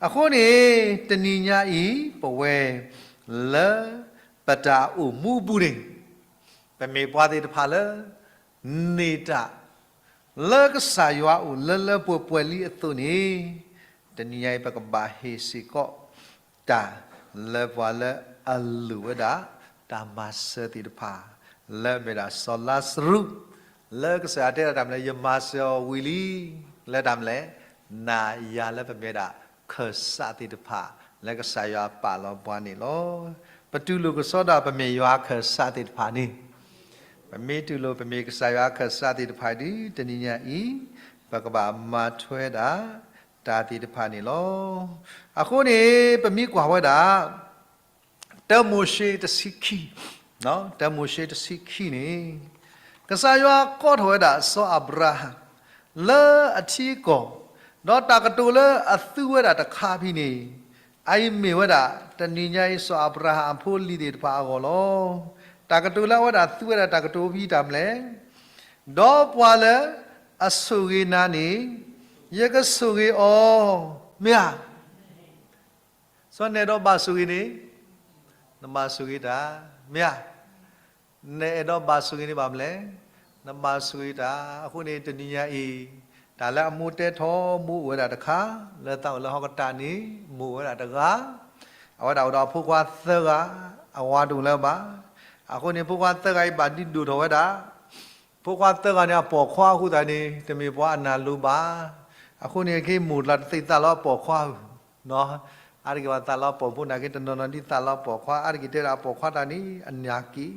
အဃိန့ၣ် တနံၤညါအံၤ ပဝဲ လၢ ပတၢ်အိၣ်မူအပူၤန့ၣ် ပမ့ၢ်ပှၤသ့ၣ်တဖၣ်လၢ န့ၢ်တၢ် လၢကစၢ်ယွၤအိၣ်လၢလၢပှဲၤပှဲၤလံအသိးန့ၣ် တနံၤညါအံၤ ပကဘၣ်ဟ့ၣ်စ့ၢ်ကီး တၢ်လၢပှၤလၢအလိၣ်ဝဲဒၣ် တၢ်မၤစၢၤသ့ၣ်တဖၣ် လၢအမ့ၢ်ဒၣ်စီၤလါစရူး လၢကစၢ်ယွၤတဲဒၣ်တၢ်မနုၤလဲၣ် ယမၤစၢၤအီၤဝံၤလံ လၢတၢ်မနုၤလဲၣ် နၤယၤလၢပမ့ၢ်ဒၣ်ခၢၣ်စးသ့ၣ်တဖၣ် လၢကစၢ်ယွၤပာ်လီၤပှၤန့ၣ်လီၤ. ပတူၢ်လိာ်ကစီဒီးပမ့ၢ်ယွၤခၢၣ်စးသ့ၣ်တဖၣ်န့ၣ် ပမ့ၢ်တူၢ်လိာ်ပမ့ၢ်ကစၢ်ယွၤခၢၣ်စးသ့ၣ်တဖၣ်ဒီး တနံၤညါအံၤ ပကဘၣ်မၤထွဲဒၣ် တၢ်သ့ၣ်တဖၣ်န့ၣ်လီၤ. အဃိန့ၣ် ပမ့ၢ်ကွၢ်ဝဲဒၣ် တၢမိၤၡ့တဆံခံ, တၢမိၤၡ့တဆံခံန့ၣ် ကစၢ်ယွၤကိးထီၣ်ဝဲဒၣ်စီၤအၤဘြၤဟၣ် လၢအထံအကီၢ်, ဒီးတၢ်ကတိၤလၢအသူဝဲဒၣ်တခါဖဲန့ၣ် အအံၤမ့ၢ်ဝဲဒၣ် တနံၤညါအံၤစီၤအၤဘြၤဟၣ်အဖိလံၤသ့ၣ်တဖၣ်အဂီၢ်လီၤ. တၢ်ကတိၤလၢအဝဲဒၣ်သူဝဲဒၣ်တၢ်ကတိၤဖဲတၢ်မနုၤလဲၣ်, ဒီးပှၤလၢအဆိၣ်ဂ့ၤနၤန့ၣ် ယကဆိၣ်ဂ့ၤအီၤ, မ့ၢ်ဧါ. စီၤနအဲၣ်ဒိးဘၣ်ဆိၣ်ဂ့ၤန့ၣ် နဘၣ်ဆိၣ်ဂ့ၤတၢ်, မ့ၢ်ဧါ. နအဲၣ်ဒိးဘၣ်ဆိၣ်ဂ့ၤန့ၣ်ဘၣ်မနုၤလဲၣ်, နဘၣ်ဆိၣ်ဂ့ၤတၢ်. အဃိန့ၣ် တနံၤညါအံၤ တၢ်လၢအမိၢ်တဲထီၣ်မိၢ်အိၣ်ဝဲဒၣ်တခါ, လၢသးအိၣ်လၢဟီၣ်ကတၢၢ်န့ၣ် မိၢ်အိၣ်ဝဲဒၣ်တဂၤ, အဝဲဒၣ်အိၣ်ဒီးအဖိခွါသၢဂၤ, အဝၤတအိၣ်လၢၤဘၣ်. အဃိန့ၣ် ဖိခွါသၢဂၤအံၤဘၣ်ဒုးဒိၣ်ထီၣ်ဝဲဒၣ် ဖိခွါသၢဂၤန့ၣ် အပိာ်ခွါအဃိသတးန့ၣ် တမ့ၢ်ပှၤအနၢ်လိၤဘၣ်. အဃိန့ၣ် အခဲမိၢ်တလးတသ့ၣ်သးလီအပိာ်ခွါဧၢ, အါတက့ၢ်ပှၤသးလီပိာ်ဖိနာ်က့ တနီၤနီၤဒ်သးလီပိာ်ခွါ အါတက့ၢ်တဲဒၣ်အပိာ်ခွါတၢ်န့ၣ် အနၢ်က့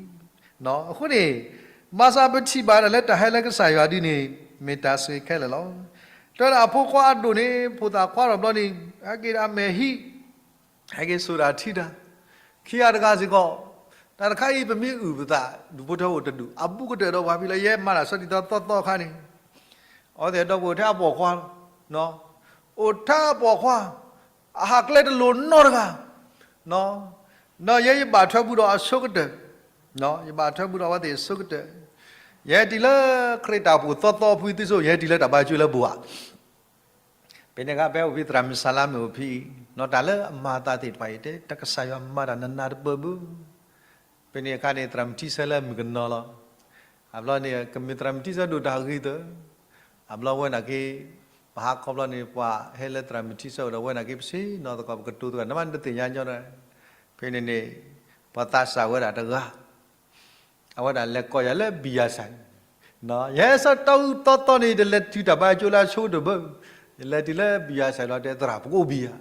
ၤ. အဃိန့ၣ် ဘၣ်ဆၣ်ပထံၣ်ဘၣ်ဒၣ်လၢတၢ်ဟဲလၢကစၢ်ယွၤဒ်န့ၣ် မ့ၢ်တၢ်ဆိၣ်ဂ့ၤခဲလၢာ်လီၤ. တဲဝဲဒၣ်အဖိခွါအဒိၣ်န့ၣ် ဖိသၣ်ခွါထီၣ်ဘျီန့ၣ် ဟဲက့ၤဒီးအမဲာ်ဟံး ဟဲက့ၤစိာ်တၢ်ထံတၢ်, ခံဂၤတဂၤစ့ၢ်ကီး, တၢ်တခါအံၤ ပမ့ၢ်အုၣ်ပသး ဒူၣ်ဖိထၢဖိတဒူၣ် အဘူးကတၢၢ်ဒီးပှၤဖဲလၢယဲမၤတၢ်ဆီဒံၣ်သီသီသီအခါန့ၣ်, အဝဲသ့ၣ်ဒီပုၢ်ဝဲၢ်ထဲအပိာ်ခွါလီၤ, အိၣ်ထဲအပိာ်ခွါ, အဟးကျဲတလိၣ်နီတဂၤ, ဒီးယဲယဘၣ်ထွဲဘူးဒီးအဆိကတၢၢ်, ယဘၣ်ထွဲဘူးဒီးအဝဲသ့ၣ်အဆိကတၢၢ်, ယဟဲတုၤလၢခရံာ်တၢ်အိၣ်ဖှိၣ်သီသီဖုသ့ၣ်စိ ယဟဲတုၤလၢတၢ်ဘါယွၤကၠိလၢဘိဧါ ဖဲန့ၣ်အခါ ဖဲအိၣ်ဖဲသရၣ်မုၣ်စၤလါမ့ၢ်အိၣ်ဖဲအံၤ, နီၢ်တၢ်လၢအမၤအသးသ့ၣ်တဖၣ်အံၤ တဲ တၢ်ကစၢ်ယွၤမၤတၢ်နးနးတပၢၢ်ဘၣ်. ဖဲန့ၣ်အခါန့ၣ် သရၣ်မုၣ်ထံဆၢလၢမုၣ်ကနီၤလီၤ. အဘျီန့ၣ် ကမ့ၢ်သရၣ်မုၣ်ထံဆၢဒိၣ်တၢ်ဂ့ၤသၢ, အဘျီဝဲနာ်က့ ပဟးခီဘျီန့ၣ် ပှၤဟဲလၢသရၣ်မုၣ်ထံဆၢအိၣ်ဒီးဝဲနာ်က့ ပဆ့ၣ်နီၤသကိး ပကတိၤသကိး နမ့ၢ်တသ့ၣ်ညါညီဒီး, ဖဲန့ၣ်န့ၣ် ပှၤသးစၢ်ဝဲဒၣ်တဂၤ အဝဲဒၣ်လဲၤကိးယၤလၢဘံယၤစဲး, ယဟဲဆၢတီၢ်သီသီန့ၣ် တလဲၤတုၤတၢ်ဘါယွၤကၠိလၢအဆိကတၢၢ်ဘၣ်, ယလဲၤတုၤလၢဘံယၤစဲးလီၤ တဲသရၣ် ပကအိၣ်ဘံယၤ,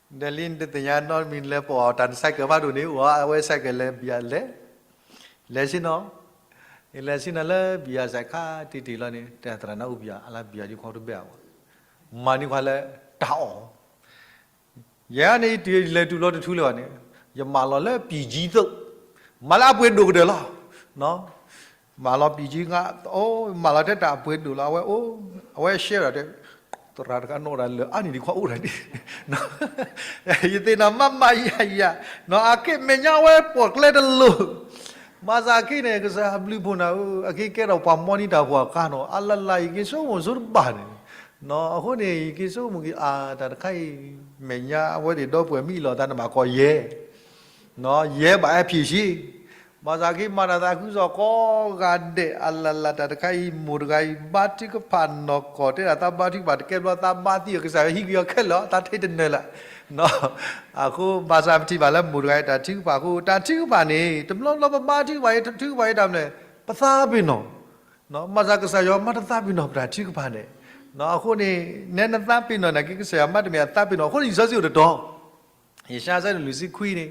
ဒီးလံနတသ့ၣ်ညါနီတမံၤ နလဲၤပိာ်အီၤတၢ်နစဲးကၢးဘၣ်ဒိၣ်န့ၣ် အိၣ်အဝဲစဲးကၢးလဲၤဘံယၤလဲၤ, လဲၤဆ့ၣ်နီၤ, ယလဲၤဆ့ၣ်နီၤလၢဘံယၤစဲးခါတံၢ်တံၢ်လီၤန့ၣ် တဲသရၣ် နအိၣ်ဘံယၤ အလါဘံယၤဒ်ခီတဘ့ၣ်အဝဲ, မၤန့ၢ်ခွါလၢ တၢ်အီၣ် ယဲန့ၣ် ယလဲၤတုၤလီၤတထူလၢၤဘၣ်န့ၣ်, ယမၤလီၤလၢပံၢ်ကၠံသိး, မၤလၢအပှ့ၤဒိၣ်ကတၢၢ်လီၤ. မၤလီၤပံၢ်ကၠံငါ, မၤလီၤထဲတၢ်အပှ့ၤဒိၣ်လီၤ, အဝဲအိၣ်, အဝဲရှဲဒီးတဲ, သရၣ်တဂၤနီၢ်ဒၣ်လၢအါန့ၢ်ဒံးခွါအိၣ်ဒၣ်န့ၣ်, ယသ့ၣ်နီၣ်မးမးယၤယၤ, အက့ၢ်မဲာ်ညါဝဲပှီၣ်ကျဲတလိၤ ဘၣ်ဆၣ်အခဲန့ၣ် ကစၢ်ယွၤဘျုးဖှိၣ်နၤဧၢ, အက့ၢ်ကဲထီၣ်ပှၤမီၢ်န့ၢ်တၢ်ဖှီၣ်အခါနီၤ, အလလးယက့ၤဆိကမိၣ်ဆိတဘၣ်န့ၣ်, အဃိန့ၣ် ယက့ၤဆိကမိၣ်က့ၤ အါ တၢ်တခါအံၤ မဲာ်ညါအဝဲသ့ၣ်ဒီပုၢ်ဝဲၢ်မ့ၢ်အံၤလီၤသးန့ၣ်မၤကီးယဲၢ်, ယဲၢ်ဘၣ်အဲၣ်ဖံးဆံ, ဘၣ်ဆၣ်က့ၤမၤတၢ်သးခုကစီၣ်ကိးဂၤဒဲး အလလးတၢ်တခါအံၤ မိၢ်တဂၤအံၤ ဘါထုကဖၣ်နီၢ်ကီၢ် တဲဒၣ်သးဘါထုကဖၣ်တကဲဘျီသးဘါသံအီၤ ကစၢ်ယွၤဟံးကွံာ်အီၤခဲလၢာ် သးထဲတနၢၤလၢ အဃိ ဘၣ်ဆၣ်ပထံၣ်ဘၣ်လၢမိၢ်တဂၤအံၤတၢ်ထုကဖၣ်အဃိ တၢ်ထုကဖၣ်န့ၣ် တဘျီဘျီပဘါထုကဖၣ်အံၤ ထုကဖၣ်အံၤတၢ်မနုၤလဲၣ် ပသးပ့ၤနီၣ်, ဘၣ်ဆၣ်ကစၢ်ယွၤမ့ၢ်တသးပ့ၤနီၣ်ပတၢ်ထုကဖၣ်န့ၣ်, အဃိန့ၣ် နဲနသးပ့ၤနီၣ်နာ်က့ ကစၢ်ယွၤမ့တမ့ၢ်အသးပ့ၤနီၣ်အဃိန့ၣ် လံာ်စီဆှံအိၣ်တတီၤ ယၡါယၤ လွံၢ်ဆံခွံန့ၣ်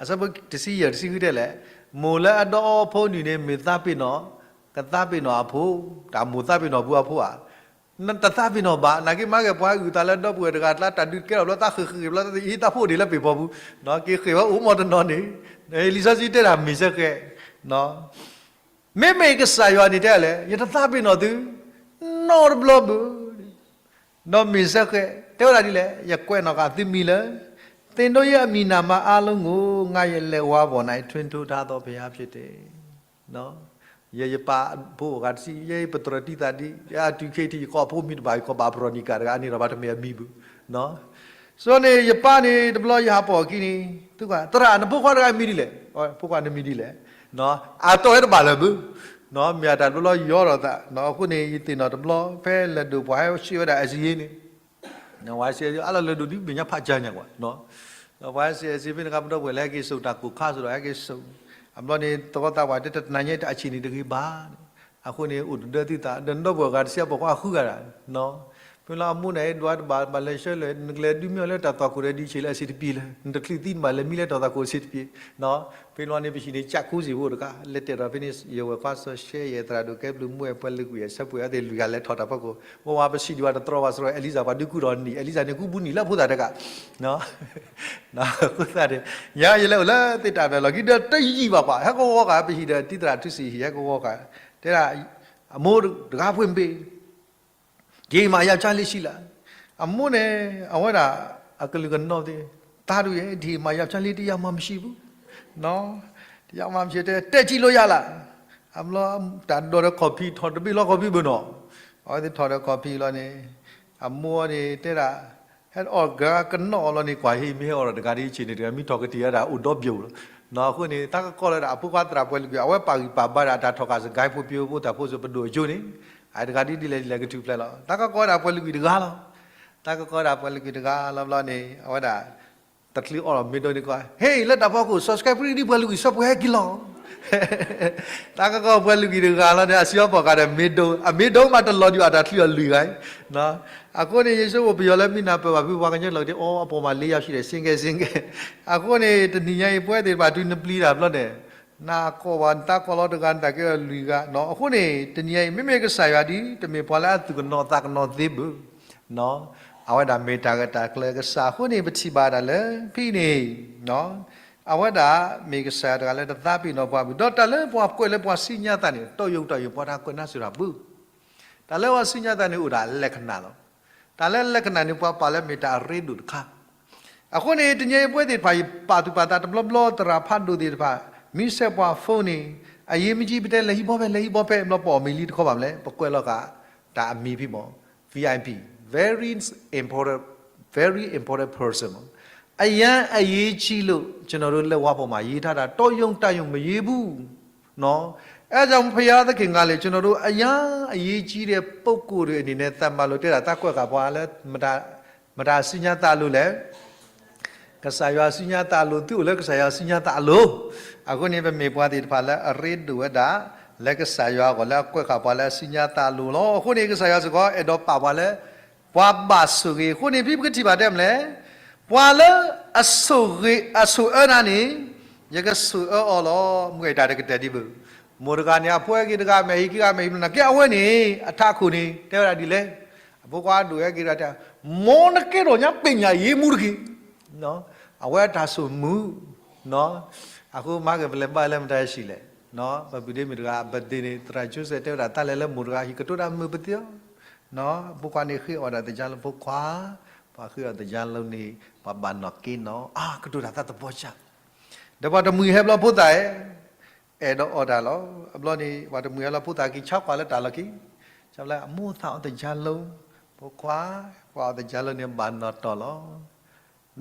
အဆၢဖိတဆံယဲၢ် တဆံဃုတဲလဲၣ်, မိၢ်လၢအဒီအီဖိနုၢ်န့ၣ် မ့ၢ်သးပ့ၤနီၣ်, ကသးပ့ၤနီၣ်အဖိ, တၢ်မိၢ်သးပ့ၤနီၣ်ဘၣ်အဖိဧါ, တသးပ့ၤနီၣ်ဘၣ်, နာ်က့မၤက့ၤပှၤအုၣ်သးလၢဒီပုၢ်ဝဲၢ်တဂၤအကျါ တၢ်ဒုးကဲထီၣ်ဘျီ သးဃ့ၢ်ဃ့ၢ်ဘျီ သးအံၤသးဖိဒံးလၢပ့ၤဖီပူၤ, က့ၤဃ့ၢ်ဝဲအိၣ်မီၢ်တနီၤန့ၣ်, လံာ်စီဆှံတဲဒၣ်မ့ၢ်စ့ၢ်ကီး မ့မ့ၢ်ကစၢ်ယွၤန့ၣ်တဲလဲၣ်, ယတသးပ့ၤနီၣ်သု နီတဘျီဘၣ်, ဒီးမ့ၢ်စ့ၢ်ကီး တဲဝဲဒၣ်ဒ်လဲၣ်, ယကွဲးနီၣ်ဃာ်သုမံၤလၢ သင်တို့ရဲ့အမည်နာမည်အားလုံးကို ငါ့လက်ဝါးပေါ်၌ ထွင်ထိုးထားသောဘုရားဖြစ်တယ်. ယဲယပၢ်ဖိအဂၤတဆံ ယဲပတြၢၤတံၢ်သးဒ် ယအတုၤခဲအံၤ ယကိးဖိမံၤတဘၣ် ယကိးဘၣ်ပရီၤနံၤကၤတဂၤ အန့ၣ်ဒီးဘၣ်တမ့ၢ်အမံၤဘၣ်. ဆိန့ၣ် ယပၢ်န့ၣ် တဘျီယဟးပိာ်အခံန့ၣ် သရၣ် နဖိခွါတဂၤမံၤဒ်လဲၣ်, ဖိခွါနမံၤဒ်လဲၣ်, အတီၢ်ဝဲတဘၣ်လၢၤဘၣ်, မ့ၢ်အတၢ်တဘျီဘျီယီဒီးသး, အဃိန့ၣ် ယသ့ၣ်နီၣ်တဘျီ ဖဲလဲၤဒိးပှၤဟဲဆှၢဝဲဒၣ် essai န့ၣ် ဝဲစ့အလီၢ်လဲၤဒိးဒ်မဲာ်ညါဖးကၢ်ညါကွၢ်, ပှၤစ့စ့ဖဲန့ၣ် ကပဒီပုၢ်ဝဲၢ်လၢဟဲက့ၤစိာ်တၢ်ကိၢ်ခါစိဒီး ဟဲက့ၤစိာ်, အဘျီန့ၣ် သဝီသးပှၢ်တဲတနၤညါတၢ်အဆံးန့ၣ်တဂ့ၤဘၣ်, အဃိန့ၣ် အိၣ်တဒၢသုသး ဒီးနဒီပုၢ်ဝဲၢ်အဂၤတဆံအပိာ်ခွါဃုဂၤဒၣ်, ဖဲလီၤအမိၢ်န့ၣ် ဒွးတဘၣ် ဘၣ်လဲၤဆှၢလၢ နကလဲၤဒုးမ့ၢ်အီၤလၢတၢ်သွၣ်ခိၣ်ဒီးဒ်ဆံးလၢအဆံးတပျ့ၤလၢ နတချုးသံနဘၣ်လဲၤမံလၢတၢ်သွၣ်ခိၣ်အဆံးတပျ့ၤ ဖဲလီၤန့ၣ် ပဟံၣ်န့ၣ် ကးခူစံးဖိတခါ လဲၤတဲာ်ဒီးဖဲန့ၣ် ယဝဲၢ်ခွါစီၤရှဲယဲၢ် သရၣ်ဒိၣ်ကဲဘျုးမူဝဲ ပှၤလုၢ်ကွံာ်အဆၢပှဲၤအသ့ၣ်လွံၢ်ဂၤလဲၤထီၣ်တၢ်ဖီခိၣ် ပဝဲပစံးဒံးဝဲတတြီဘၣ်စရီ အဲလံၤစၢ်ပှၤဒုးကူၣ်ထီၣ်နံၣ် အဲလံၤစၢ်န့ၣ်ကူပူၤနံၣ်လၢအဖိသၣ်တဂၤ အဃိသတးန့ၣ် ညါယလဲၤအိၣ်လၢသ့ၣ်တၢ်ဘျၢလီၢ်ခံဒီးတယံာ်ဘၣ်ပှၤ ဟဲကဝီၤဃာ် ပဟံၣ်ဒီးတံၤသရၣ်ထူစံးဟံၣ် ဟဲကဝီၤဃာ် တဲဒၣ် အမိၢ်တဂၤဖှ့ၣ်မ့ၢ် ဒီမၤယၤကၢ်လံဆံလၢ်, အမိၢ်န့ၣ် အဝဲဒၣ် အကလုာ်ကနီၣ်သ့ၣ် သးဒူၣ်ယဲ ဒီမၤယၤကၢ်လံ တယၤမၤမံၤဆံးဘူး, တယၤမၤမံၤဆံးတဲ တဲကံလိယၤလၢ်, အဘျီ တၢ်ဒိးဒီးခီၣ်ဖံး ထီၣ်တဘ့ၣ်လီၤခီၣ်ဖံးဘၣ်နီၤ, အဝဲသ့ၣ်ထီၣ်ဒီးခီၣ်ဖံးလီၤန့ၣ် အမိၢ်န့ၣ်တဲဒၣ် ဟဲအီၣ်ကကနီၣ်အီၤလီၤန့ၣ် ကွၢ်ဟ့ၣ်မ့ၢ်ဟဲအီၣ်ဒီးတဂၤဒ်အံၤဆ့ၣ်န့ၣ်တဂၤ မ့ၢ်ထီၣ်ကတံၢ်ဝဲဒၣ်အိၣ်ဒီဘျီလီၤ, အဃိန့ၣ် တၢ်ကကီလၢဒၣ်အဖိခွါသရၣ်ပှဲၤလုာ်ကွံာ် အဝဲပာ်ဂံၢ်ပာ်ဘါဒၣ်အတၢ်ထီၣ်ကၢ်စကဲဖိပၠိဖိ တၢ်ဖိစိၤပဒိၣ်အကၠိန့ၣ် အတဂၤဒ်ဒ်လဲၣ်လဲၣ်ကထူၣ်ဖျဲးလီၤ, တၢ်ကကီဝဲဒၣ်ပှဲၤလုာ်ကွံာ်တဂၤလီၤ, တၢ်ကကီဝဲဒၣ်ပှဲၤလုာ်ကွံာ်တဂၤလီၤဘျီန့ၣ် အဝဲဒၣ် တချုးအီၣ်လီၤမ့ၢ်ဒိန့ၣ်ကွၢ် ဟ့ၣ်လၢတၢ်ဖီခိၣ် subscribe ဒ်ပှဲၤလုာ်ကွံာ် ဆၢပှဲၤဟဲက့ၤလီၤ တၢ်ကကီပှဲၤလုာ်ကွံာ်တဂၤလီၤန့ၣ် အစံးအီၤပီၢ်ကးဒီးမ့ၢ်ဒိ အမ့ၢ်ဒိမးတလီၤဒံးအတၢ်ချုးအီၤလွံၢ်ဂၤအံၤ, အဃိန့ၣ် ယဆိကမိၣ်ပယီၤလၢမ့ၢ်နၢ်ပၢၢ်ဘၣ်ဖုပှၤကညီကျိာ်က့ၤ အီ အပိာ်မးလ့ယၤဆံးဒီး ဆ့ကဲဆ့ကဲ, အဃိန့ၣ် တနံၤညါအံၤ ပဝဲသ့ၣ်တဖၣ်တုၤနပျံၤတၢ်ဘျီန့ၣ် နကိးဘၣ်နတၢ်ကီလီၤတဂၤ နတၢ်ကဲအီၤလွံၢ်ဂၤနီၤ, အဃိန့ၣ် တနံၤညါအံၤ မ့မ့ၢ်ကစၢ်ယွၤဒ် တမ့ၢ်ပှၤလၢအသူၣ်ကနီၤသးကနီၤသ့ဘၣ် အဝဲဒၣ်မ့ၢ်တၢ်ဂ့ၢ်တၢ်ကျိၤကစၢ်အဃိန့ၣ် ပထံၣ်ဘၣ်ဒၣ်လၢဖဲန့ၣ် အဝဲဒၣ်မ့ၢ်ကစၢ်ယွၤတဂၤလၢတသးပ့ၤနီၣ်ပှၤဘၣ်, ဒီးတၢ်လၢပှၤကွဲးလၢပှၤဆူညါသးန့ၣ် တီယိာ်တၢ်ယိာ်ပှၤတၢ်ကွဲးနါစၢၤတၢ်ဘၣ်, တၢ်လၢပှၤဆူညါသးန့ၣ်အိၣ်ဒၣ်လက္ခဏာလီၤ, တၢ်လၢလက္ခဏာန့ၣ် ပှၤပာ်လၢမ့ၢ်တၢ်အရ့ဒိၣ်တခါ အဃိန့ၣ် တနံၤအံၤပဝဲသ့ၣ်တဖၣ်အံၤ ပာ်သူၣ်ပာ်သးတဘျီဘျီ သရၣ်ဖးဒိၣ်သ့ၣ်တဖၣ် မ့ၢ်ဆဲးပှၤ phone န့ၣ် အရေးမကြီး ပတဲလဲၤဟံၣ်ဘီဖဲလဲၤဟံၣ်ဘီဖဲ ဘျီပအီၣ်မ့ၢ်လံတခီဘၣ်မလဲၣ် ပကွဲးလီၤဃာ် တၢ်အမံၤဖဲမး VIP very important very important person မး အရမ်းအရေးကြီးလို့ ကျွန်တော်တို့လက်ဝါးပေါ်မှာရေးထားတာ တော်ရုံတန်ရုံမရေးဘူးနော် အဲဒါကြောင့်ဘုရားသခင်ကလည်း ကျွန်တော်တို့အရမ်းအရေးကြီးတဲ့ပုဂ္ဂိုလ်တွေအနေနဲ့ သံမဏေလို့ တဲဒၣ် တၢ်ကွဲးဃာ်ပှၤလၢ မတၤဆူညါသးအလိၤလဲၣ်, ကစၢ်ယွၤဆူညါသးအလိၤ သုအိၣ်လၢကစၢ်ယွၤဆူညါသးအလိၤ, အဃိန့ၣ် ပမ့ၢ်ပှၤသ့ၣ်တဖၣ်လၢအရ့ဒိၣ်ဝဲဒၣ် လၢကစၢ်ယွၤအဂီၢ် လၢအကွဲးဃာ်ပှၤလၢအဆူညါသးအလိၤလီၤ. အဃိန့ၣ် ကစၢ်ယွၤစ့ၢ်ကီး အဲၣ်ဒိးပာ်ပှၤလၢ ပှၤဘၣ်ဆိၣ်ဂ့ၤ, အဃိန့ၣ် ဖဲပကထံၣ်ဘၣ်တဲမလဲၣ်, ပှၤလၢအဆိၣ်ဂ့ၤ အဆိၣ်အၢနၤန့ၣ် ယကဆိၣ်အၢအီၤလီၤ. မ့ၢ်တၢ်တကတၢၢ်ဒံးဘၣ်. မိၢ်တဂၤန့ၣ် အဖိဟဲက့ၤတဂၤ မဲာ်ဟံးက့ၤဂၤ မဲာ်ဟံးမနုၤ ကဲအဝဲန့ၣ် အထးခိၣ်န့ၣ် တဲဝဲဒၣ်ဒ်လဲၣ်, အ ဖိခွါဒိၣ်ဟဲက့ၤဒီးတဲ, မ်နကဲထီၣ်ညါပညးယ့မူတဂ့ၤ. အဝဲတၢ်ဆိၣ်မုာ်, အဃိမၤက့ၤပလဲၤဘၣ်လၢမတၤဆံးလဲၣ်, ပပုၢ်ဒ့မုၣ်တဂၤအ birthday န့ၣ် သရၣ်ကၠိစဲးတဲဝဲဒၣ် တၢ်လဲၤလၢမိၢ်တဂၤဟံၣ်ကတိၤတၢ်မုာ်ပသ့အီၤ, ဖိခွါန့ၣ်ဃ့အီၣ်ဒၣ်သကြားလုံး, ဖိခွါ, ပှၤဃ့အီၣ်သကြားလုံးန့ၣ် ပှၤဘၣ်နီၣ်က့နီၤ, အါကတိၤတၢ်သးသဘီစၢ်, ဒီးပှၤတမှံၤဟဲဘျီဖိသၣ်ဧၢ, အဲၣ်ဒိးအီၣ်တၢ်လီၤ. အဘျီန့ၣ် ပှၤတမှံၤဟဲလီၤဖိသၣ်က့ၤဆါကွၢ်လၢတၢ်လီၢ်ခံ, ဆါလၢအမိၢ်သးအီၣ်သကြားလုံး, ဖိခွါ, ပှၤအီၣ်သကြားလုံးန့ၣ် ဘၣ်နီၣ်တီၢ်လီၤ.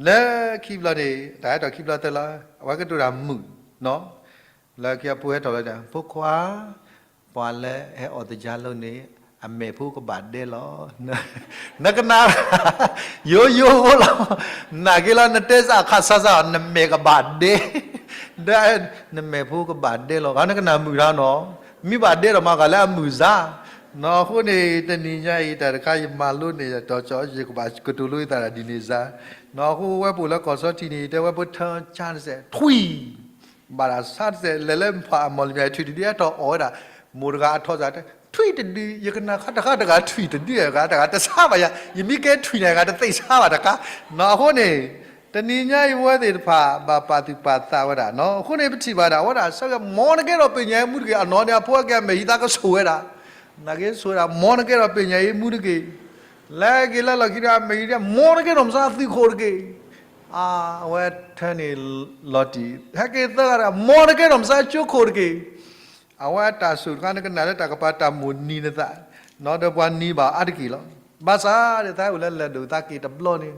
လၢခံဘျီန့ၣ် တၢ်ဟဲထီၣ်ခံဘျီတၢ်လီၤ, အဝဲကတိၤတၢ်မုာ်နီၤ, လၢခံအဖိဟဲထီၣ်လၢတၢ်, ဖိခွါ, ပှၤလၢဟဲအီၣ်သကြားလုံးန့ၣ် အမဲာ်ဖိကဘၣ်ဒဲလီၤ. နကနၣ်, ယိယိဖိလီၤ, နာ်က့လီၤ နတဲစ့ၢ်အခးဆါစၢ် နမဲာ်ကဘၣ်ဒဲ, ဒီးနမဲာ်ဖိကဘၣ်ဒဲလီၤ, ဂၤနကနၣ်မုာ်တၢ်နီၤ, မ့ၢ်ဘၣ်ဒဲဒီးမၤဂၤလၢအမုာ်စၢ်, နီၤအဃိန့ၣ် တနံၤညါအံၤ တၢ်တခါယမၤလိန့ၣ် တီၤကၠီ ယကဘၣ်ကတိၤလိသးဒ်န့ၣ်စၢ်, နီၤအဃိဝဲပအိၣ်လၢကီၢ်စီထံန့ၣ် တဲဝဲပထၢကၠါတစဲး ထွံၣ် ဘၣ်တၢ်ဆါတစဲး လဲၤလၢဖးအမီၢ်လံၤမ့ၢ် ထွံၣ်တဒု ဟဲထီၣ်အီၣ်ဝဲဒၣ်, မိၢ်တဂၤအထီၣ်စၢ်တဲ ထွံၣ်တဒု ယကနၣ်ခါတခါတဂၤထွံၣ်တဒု တဂၤတဂၤတဆါဘၣ်ယၤ ယမ့ၢ်ကဲထွံၣ်န့ၣ် တဂၤတသ့ၣ်ဆါဘၣ်တခါ, နီၤအဃိန့ၣ် တနံၤညါအံၤပဝဲသ့ၣ်တဖၣ် ဘၣ်ပာ်သူၣ်ပာ်သးဝဲဒၣ်နီၤ အဃိန့ၣ် ပထံၣ်ဘၣ်ဒၣ်ဝဲဒၣ် ဆၢက့ၤ မ်နကဲထီၣ်ပညးအ့မူတဂ့ၤ အနီၢ်န့ၣ် အဖိအကဲအမဲာ်ဟံသးကဆိၣ်ဝဲဒၣ်, နာ်က့ဆိၣ်ဝဲဒၣ် မ်နကဲထီၣ်ပညးအ့မူတဂ့ၤ, လၢက့ၤလၢလီၢ်ခံဒီးအမဲာ်ဟံဒီး မ်နကဲထီၣ်မဆါအသုးခိၣ်တဂ့ၤ, အဝဲထၢန့ၣ်လီၤတံၢ် ဟဲက့ၤသၢဂၤတဂၤ မ်နကဲထီၣ်မဆါကၠိခိၣ်တဂ့ၤ, အဝဲတၢ်ဆိၣ်တခါ နကနၣ်လၢတၢ်ကပၤတၢ်မိၣ်နံၤနသး, နီၤဒီးပှၤနံၤဘၣ်အါတက့ၢ်လီၤ. ဘၣ်ဆၣ်ဒီးသးအိၣ်လၢလဲၤဒိၣ်သးက့ၤတဘျီန့ၣ်,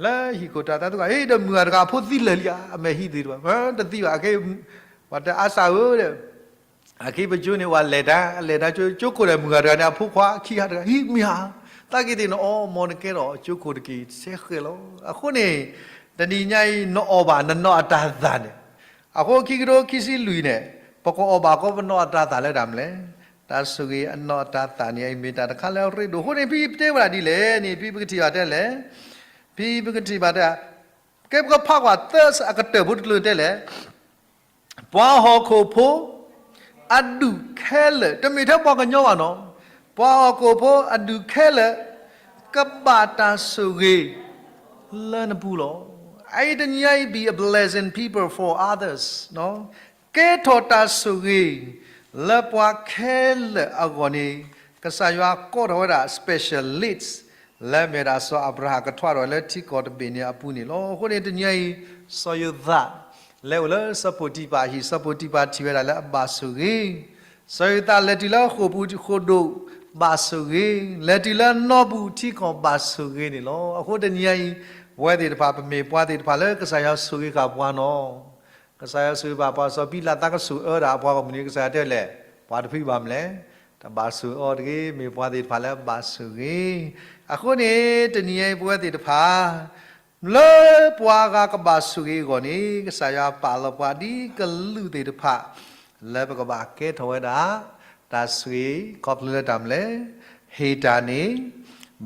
လၢဟံၣ်ခိၣ်တၢ်သးသူၣ်ဂၤ ဟ့ၣ်ဒီးမုၢ်ဂၤတဂၤအဖိသံလၢာ်လံဧါ အမဲာ်ဟံသ့ၣ်တဖၣ်, တသံဘၣ် အခဲ ပှၤတဲအါစၢ်ဧၢဒီး အခံပကၠိန့ၣ် ပှၤလဲၤတၢ် အလဲၤတၢ်ကၠိ ကၠိခိၣ်ဒီးမုၢ်ဂၤတဂၤန့ၣ် အဖိခွါခံဂၤတဂၤ ဟံးမ့ၢ်ဧါ, သးက့ၤသ့ၣ်နအီၣ် မ်နကဲထီၣ်ကၠိခိၣ်တက့ၢ် ဆဲဃဲၤလီၤ. အဃိန့ၣ် တနံၤညါအံၤ နအီၣ်ဘၣ်နနီၢ်အတၤသၣ်န့ၣ်, အဃိခံကထိခံဆံလွံၢ်န့ၣ် ပကအီၣ်ဘၣ်ကီးပနီၢ်အတၤသၣ်လၢတၢ်မနုၤလဲၣ်, တၢ်ဆိၣ်ဂ့ၤအနီၢ်အတၤသၣ်န့ၣ် အံၤမ့ၢ်တၢ်တခါလၢအရ့ဒိၣ်အဃိန့ၣ် ဖဲပတဲဝဲဒၣ်ဒ်လဲၣ်န့ၣ် ဖဲပကထံၣ်ဘၣ်တဲလဲၣ်, ဖဲပကထံၣ်ဘၣ်တဲ ကဲပကဖးကွၢ်သၢအကတၢၢ်ဖိတကျိၤတဲလဲၣ်, ပှၤဟီၣ်ခိၣ်ဖိ အဒူၣ်ခဲလၢာ် တမ့ၢ်ထဲပှၤကညီဘၣ်နီၤ, ပှၤဟီၣ်ခိၣ်ဖိအဒူၣ်ခဲလၢာ် ကဘၣ်တၢ်ဆိၣ်ဂ့ၤ လၢနပူၤလီၤ. အအံၤတနံၤအံၤ be a blessing people for others ကဲထီၣ်တၢ်ဆိၣ်ဂ့ၤ လၢပှၤခဲလၢာ်အဂီၢ်န့ၣ် ကစၢ်ယွၤကိးထီၣ်ဝဲဒၣ် special list လၢမ့ၢ်ဒၣ်စီၤအၤဘြၤဟၣ်ကထွဲထီၣ်လၢထံကီၢ်တဘ့ၣ်န့ၣ်အပူၤန့ၣ်လီၤ. အဃိန့ၣ်တနံၤအံၤ စီၤယိၤသး လဲၤအိၣ်လၢစီၤပိၤတံၤဖၢ်အဟံၣ် စီၤပိၤတံၤဖၢ်ထံၣ်ဝဲဒၣ်လၢအဘၣ်ဆိၣ်ဂ့ၤ, စီၤယိၤသးလဲၤတုၤလၢဃိာ်ပူၤဃိာ်ဒိၣ် ဘၣ်ဆိၣ်ဂ့ၤ, လဲၤတုၤလၢနီၢ်ပူၤထံကီၢ်ဘၣ်ဆိၣ်ဂ့ၤန့ၣ်လီၤ. အဃိတနံၤအံၤ ပဝဲသ့ၣ်တဖၣ် ပမ့ၢ်ပှၤသ့ၣ်တဖၣ်လၢကစၢ်ယွၤဆိၣ်ဂ့ၤဃာ်ပှၤနီၤ ကစၢ်ယွၤဆိၣ်ဂ့ၤဘၣ်ပှၤ စီၤဘံလးသးကဆူၣ်အၢဒၣ်အပှၤဂီၢ်မုၢ်န့ၣ် ကစၢ်ယွၤတဲလဲၣ်, ပှၤတဖုဘၣ်မနုၤလဲၣ်, တဘၣ်ဆိၣ်အၢတဂ့ၤ, မ့ၢ်ပှၤသ့ၣ်တဖၣ်လၢဘၣ်ဆိၣ်ဂ့ၤ. အဃိန့ၣ် တနံၤအံၤပဝဲသ့ၣ်တဖၣ် လၢပှၤဂၤကဘၣ်ဆိၣ်ဂ့ၤအဂီၢ်န့ၣ် ကစၢ်ယွၤပာ်လီၤပှၤဒ်ကလူးသ့ၣ်တဖၣ် လၢပကဘၣ်ကဲထီၣ်ဝဲဒၣ် တၢ်ဆိၣ်ဂ့ၤခီဖျိလၢတၢ်မနုၤလဲၣ်, ဟ့ၣ်တၢ်န့ၣ်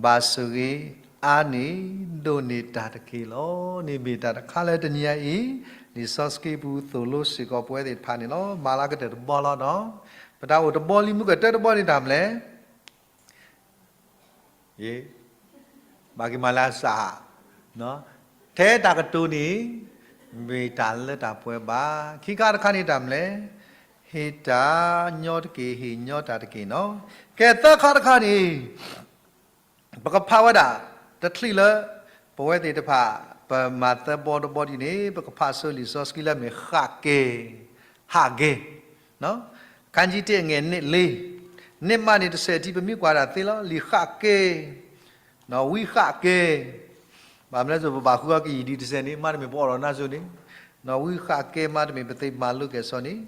ဘၣ်ဆိၣ်ဂ့ၤ, အါန့ၢ်ဒိၣ်န့ၢ်တၢ်တက့ၢ်လီၤ. န့ၣ်မ့ၢ်တၢ်တခါလၢတနံၤအံၤ လံာ်စီဆှံပူၤသိၣ်လိစ့ၢ်ကီးပဝဲသ့ၣ်တဖၣ်န့ၣ်လီၤ. မၤလၢကတၢၢ်တဘီလီၤနီၤ. ပတၢ်အိၣ်တဘီလံ မုၢ်ကတၢၢ်တဘီန့ၣ်တၢ်မနုၤလဲၣ် ယဘၣ်က့ၤမၤလၢအစး, ထဲတၢ်ကတိၤန့ၣ် မ့ၢ်တၢ်လၢတၢ်ပှဲၤဘၣ်. ခံခါတခါန့ၣ်တၢ်မနုၤလဲၣ်, ဟ့ၣ်တၢ်ညီတက့ၢ်, ဟ့ၣ်ညီတၢ်တက့ၢ်နီၤ. ကဲသၢခါတခါန့ၣ် ပကဖးဝဲဒၣ် တချုးလၢ ပဝဲသ့ၣ်တဖၣ် ပမၤသၢဘီတဘီဒ်န့ၣ် ပကဖးဆိလံာ်စီဆှံလၢမ့ၢ်ဃးကဲ, ဟးကဲ, ခန်းကြီးတစ် အငယ်နှစ် လေး, နှစ်မန့ၣ်တဆဲးထံ ပမ့ၢ်ကွၢ်ဒၣ်သ့လီၤ လံာ်ဃးကဲ, ဝံဃးကဲ, ဘၣ်မနုၤလဲၣ် ပဘၣ်ဃုအီၤကယံာ်ဒံးတဆဲးန့ၣ် မ့တမ့ၢ်ပအိးထီၣ်နါစိၤန့ၣ်, ဝံဃးကဲမ့တမ့ၢ်ပသ့မၤလိကဲၣ်ဆိးန့ၣ်,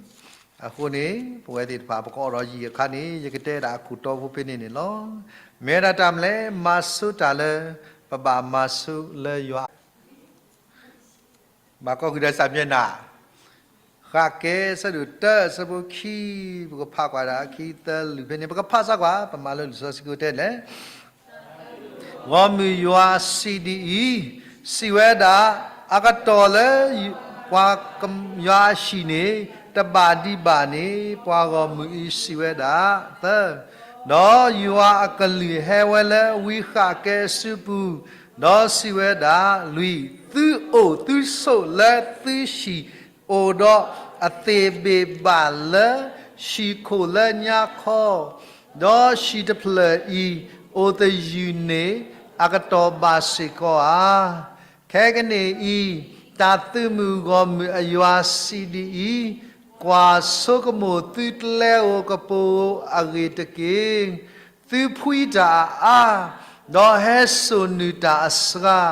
အဃိန့ၣ် ပဝဲသ့ၣ်တဖၣ် ပကအိးထီၣ်ယံာ်အခါန့ၣ် ယကတဲဒၣ်အခိၣ်တီဖိဖဲန့ၣ်န့ၣ်လီၤ. မ့ၢ်ဝဲဒၣ်တၢ်မနုၤလဲၣ် မၤဆူတၢ်လၢ ပဘၣ်မၤဆူလၢယွၤ ဘၣ်ကီၢ်ဃုာ်ဒီးစၢ်မျဲနၤ, ဃးကဲ ဆၢဒိၣ်တၢ ဆၢဖိခံ, ပကဖးကွၢ်ဒၣ်ခံသၢလွံၢ်ဖဲန့ၣ် ပကဖးစၢ်ကွၢ် ပမၤလိလံာ်စီဆှံကိတဲလဲၣ်, ဂီၢ်မုၢ်ယွၤစံးဒ်အံၤ, စံးဝဲဒၣ်, အကတီၢ်လၢ ပှၤက, ယွၤအဟံၣ်န့ၣ် တဘၣ်ဒံးဘၣ်န့ၣ် ပှၤဂီၢ်မုၢ်အံၤစံးဝဲဒၣ်, သၢ ဒီးယွၤအကလုၢ်ဟဲဝဲလၢဝံဃးကဲအစုပူၤ, ဒီးစံးဝဲဒၣ်, လွံၢ်, သုအိၣ်သုဆိးလၢသုဟံၣ်အိၣ်ဒီးအသ့ၣ်ဘ့ၣ်ဘၣ်လၢဟံၣ်ခိၣ်လၢညါခီ, ဒီးဟံၣ်တဖျၢၣ်အံၤ အိၣ်သယုၢ်န့ၢ်အကတီၢ်ဘၣ်စ့ၢ်ကီးဧါ. ခဲကနံၣ်အံၤ, တၢ်သုးမုၢ်ဂီၢ်မုၢ်အယွၤစံးဒ်အံၤ, ကွၢ်ဆိကမိၣ်သုကျဲဧိၤကပိၤဧိၤအဂ့ၢ်တက့ၢ်. သုဖှံတၢ်အအါ, ဒီးဟဲစိာ်နုာ်တၢ်အစှၤ,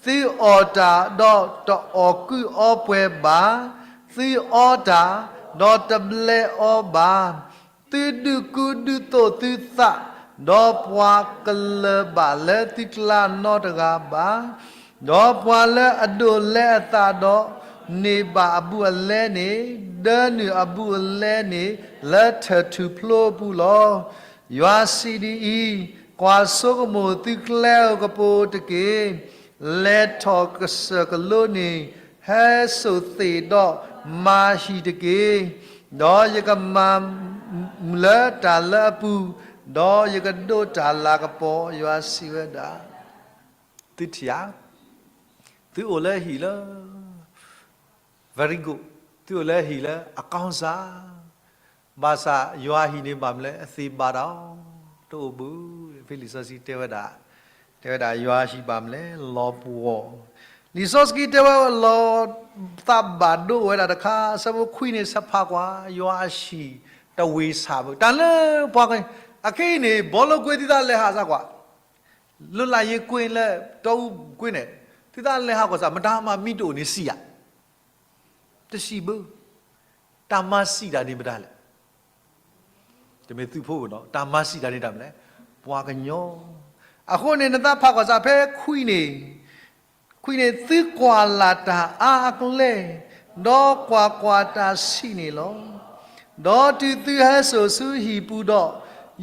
သုအီၣ်တၢ်ဒီးတအီၣ်ကုးအီပှဲၤဘၣ်, သုအီတၢ်, ဒီးတဘျဲအီဘၣ်, သုဒုးကူဒုးသိးသုသး, ဒီးပှၤကလၢၤဘၣ်လၢသုကျါနီတဂၤဘၣ်. ဒီးပှၤလၢအဒိးလဲအသးဒီးန့ၢ်ဘၣ်အဘူးအလဲန့ၣ်, ဒၢနုာ်အဘူးအလဲန့ၣ်လၢထၢၣ်ထူၣ်ဖျိအပူၤလီၤ. ယွၤစံးဒ်အံၤ, ကွၢ်ဆိကမိၣ်သုကျဲဧိၤကပိၤတက့ၢ်. လဲၤထီၣ်ကစၢၢ်ကလိန့ၣ်, ဟဲစိာ်သ့ၣ်ဒီးမၤဟံၣ်တက့ၢ်. ဒီးယကမၤမုာ်လၢတၢ်လၢအပူၤ, ဒီးယကဒိးတၢ်လၤကပီၤ, ယွၤစံးဝဲဒၣ်. သုထံၣ်ဧါ, သုအိၣ်လၢဟံၣ်လၢ very good, သုအိၣ်လၢဟံၣ်လၢအကီၢ်စၢ်, ဘၣ်ဆၣ်ယွၤဟံၣ်န့ၣ်ဘၣ်မနုၤလဲၣ် အသ့ၣ်ဘၣ်တၢ်အီၤ, တအိၣ်ဘၣ်, ဖဲလံာ်စီဆှံတဲဝဲဒၣ်, တဲဝဲဒၣ်ယွၤဟံၣ်ဘၣ်မနုၤလဲၣ် လီၤပှီၢ်, လံာ်စီဆှံတဲဝဲလီၤ, သးဘၣ်ဒိဝဲဒၣ်တခါ, အဆၢဖိခွံန့ၣ် ဆဲးဖးကွၢ်, ယွၤအဟံၣ်တဝ့ၢ်ဆၣ်ဘၣ်, တၢ်လၢပှၤက, အခဲအံၤန့ၣ် ဘီလိကွ့သုသးလဲၤဟးစၢ်ကွၢ် လွတ်လပ်ရေးကွ့လၢ တီအူကွ့န့ၣ်, သုသးလဲၤဟးကွၢ်စၢ် မတၤမၤမံတအိၣ်န့ၣ်စံးယၤ, တစံးဘၣ်, တၢ်မၤစံးတၢ်န့ၣ်မတၤလဲၣ်, တမ့ၢ်သုးဖိနီၤ, တၢ်မၤစံးတၢ်န့ၣ်တၢ်မနုၤလဲၣ်, ပှၤကညီ, အဃိန့ၣ် နသးဖးကွၢ်စၢ်ဖဲခွံန့ၣ်, ခွံန့ၣ် သုကွၢ်လၢ်တၢ်အါအကျဲ, ဒီးကွၢ်ကွၢ်တၢ်ဆံးန့ၣ်လီၤ. ဒီးတုၤသုဟဲစိာ်ဆူဟံၣ်ပူၤဒီး,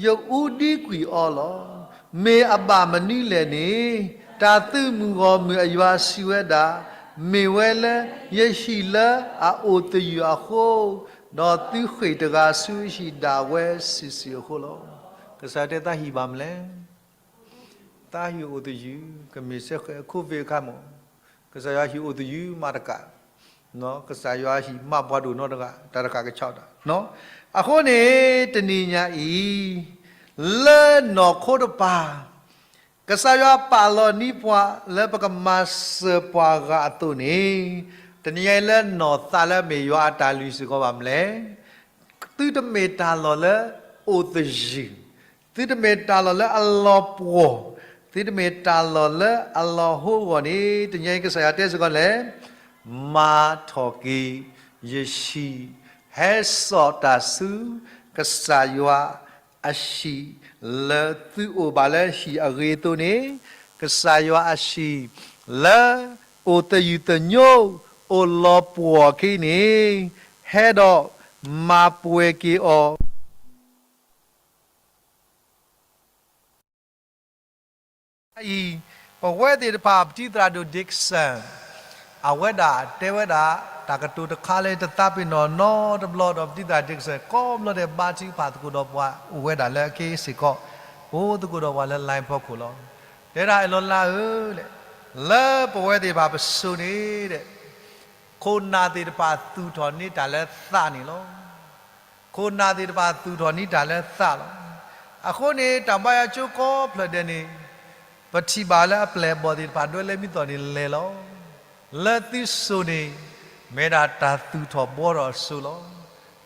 ယအူဒံကွံာ်အီၤလီၤ. မ့ၢ်အဘၣ်မနုၤလဲၣ်န့ၣ်, တၢ်သုးမုၢ်ဂီၢ်မုၢ်အယွၤစံးဝဲဒၣ်, မ့ၢ်ဝဲလၢယဟံၣ်လၢအအိၣ်သယုၢ်အဃိ, ဒီးသုဃ့ၢ်တဂၤဆူဟံၣ်ဒၣ်ဝဲစုာ်စုာ်အဃိလီၤ. ကစၢ်တဲသးဟံၣ်ဘၣ်မနုၤလဲၣ် သးဟံၣ်အိၣ်သယုၢ်, ကမ့ၢ်စ့ၢ်ကီး COVID အခါမး, ကစၢ်ယွၤဟံၣ်အိၣ်သယုၢ်မးတကး, ကစၢ်ယွၤဟံၣ်မးပှၤဒိၣ်နီတဂၤ, တၢ်တကးကဆီတၢ်, အဃိန့ၣ် တနံၤညါအံၤ, လၢနီၢ်ခိတပၤ, ကစၢ်ယွၤပာ်လီၤန့ၢ်ပှၤလၢပကမၤစၢၤပှၤဂၤအသိးန့ၣ်, တနံၤညါအံၤလၢနီၢ်သးလၢမ့ၢ်ယွၤအတၢ်လုၢ်စ့ၢ်ကီးဘၣ်မနုၤလဲၣ် သုတမ့ၢ်တၢ်လီၢ်လၢအိၣ်သယုၢ်, သုတမ့ၢ်တၢ်လီၢ်လၢအလီၤပှီၢ်, သုတမ့ၢ်တၢ်လီၢ်လၢအလီၤဟိဂီၢ်န့ၣ်, တနံၤအံၤကစၢ်ယွၤတဲစ့ၢ်ကီးလဲၣ်, မၤထီၣ်က့ၤယဟံၣ်, ဟဲစိာ်တၢ်ဆူကစၢ်ယွၤအဟံၣ်, လၢသုအိၣ်ဘၣ်လၢဟံၣ်အဂ့ၤအသိးန့ၣ်, ကစၢ်ယွၤအဟံၣ်, လၢအိၣ်သယုၢ်သညိ, အိၣ်လီၤပှီၢ်အခံန့ၣ်, ဟဲဒီးမၤပှဲၤက့ၤအီၤ အံၤ, ပဝဲသ့ၣ်တဖၣ် ပတံၤသရၣ်ဒိၣ် Dixon အဝဲဒၣ်တဲဝဲဒၣ် တၢ်ကတိၤတခါလၢ တသးပ့ၤနီၣ်နီတဘျီဒီး ပတံၤသရၣ် Dixon ကိးဘျီဒဲး ဘါထုကဖၣ်သကိးဒီးပှၤအိၣ်ဝဲဒၣ်လၢအက့ၤစ့ၢ်ကီး, အိၣ်သကိးဒီးပှၤလၢ line ဖီခိၣ်လီၤ. တဲဒၣ်အဲၣ်လီၤလါဧၢ, လၢပဝဲသ့ၣ်တဖၣ်ပစိၤန့ၣ်ဒီး ခိၣ်နၢ်သ့ၣ်တဖၣ်သူၣ်ထီၣ်န့ၢ်တၢ်လၢသးန့ၣ်လီၤ. ခိၣ်နၢ်သ့ၣ်တဖၣ်သူၣ်ထီၣ်န့ၢ်တၢ်လၢသးလီၤ. အဃိန့ၣ် တၢ်ဘါယွၤကၠိကိးဖျၢၣ်ဒဲးန့ၣ်, ပထံၣ်ဘၣ်လၢအပျဲၢ်အဘီၣ်သ့ၣ်တဖၣ်ဒွဲလၢမံသီၣ်န့ၣ်လဲၤလီၤ. လၢသုစိၤန့ၣ် မ့ၢ်ဒၣ်တၢ်သူၣ်ထီၣ်ဘှီထီၣ်အစိၤလီၤ.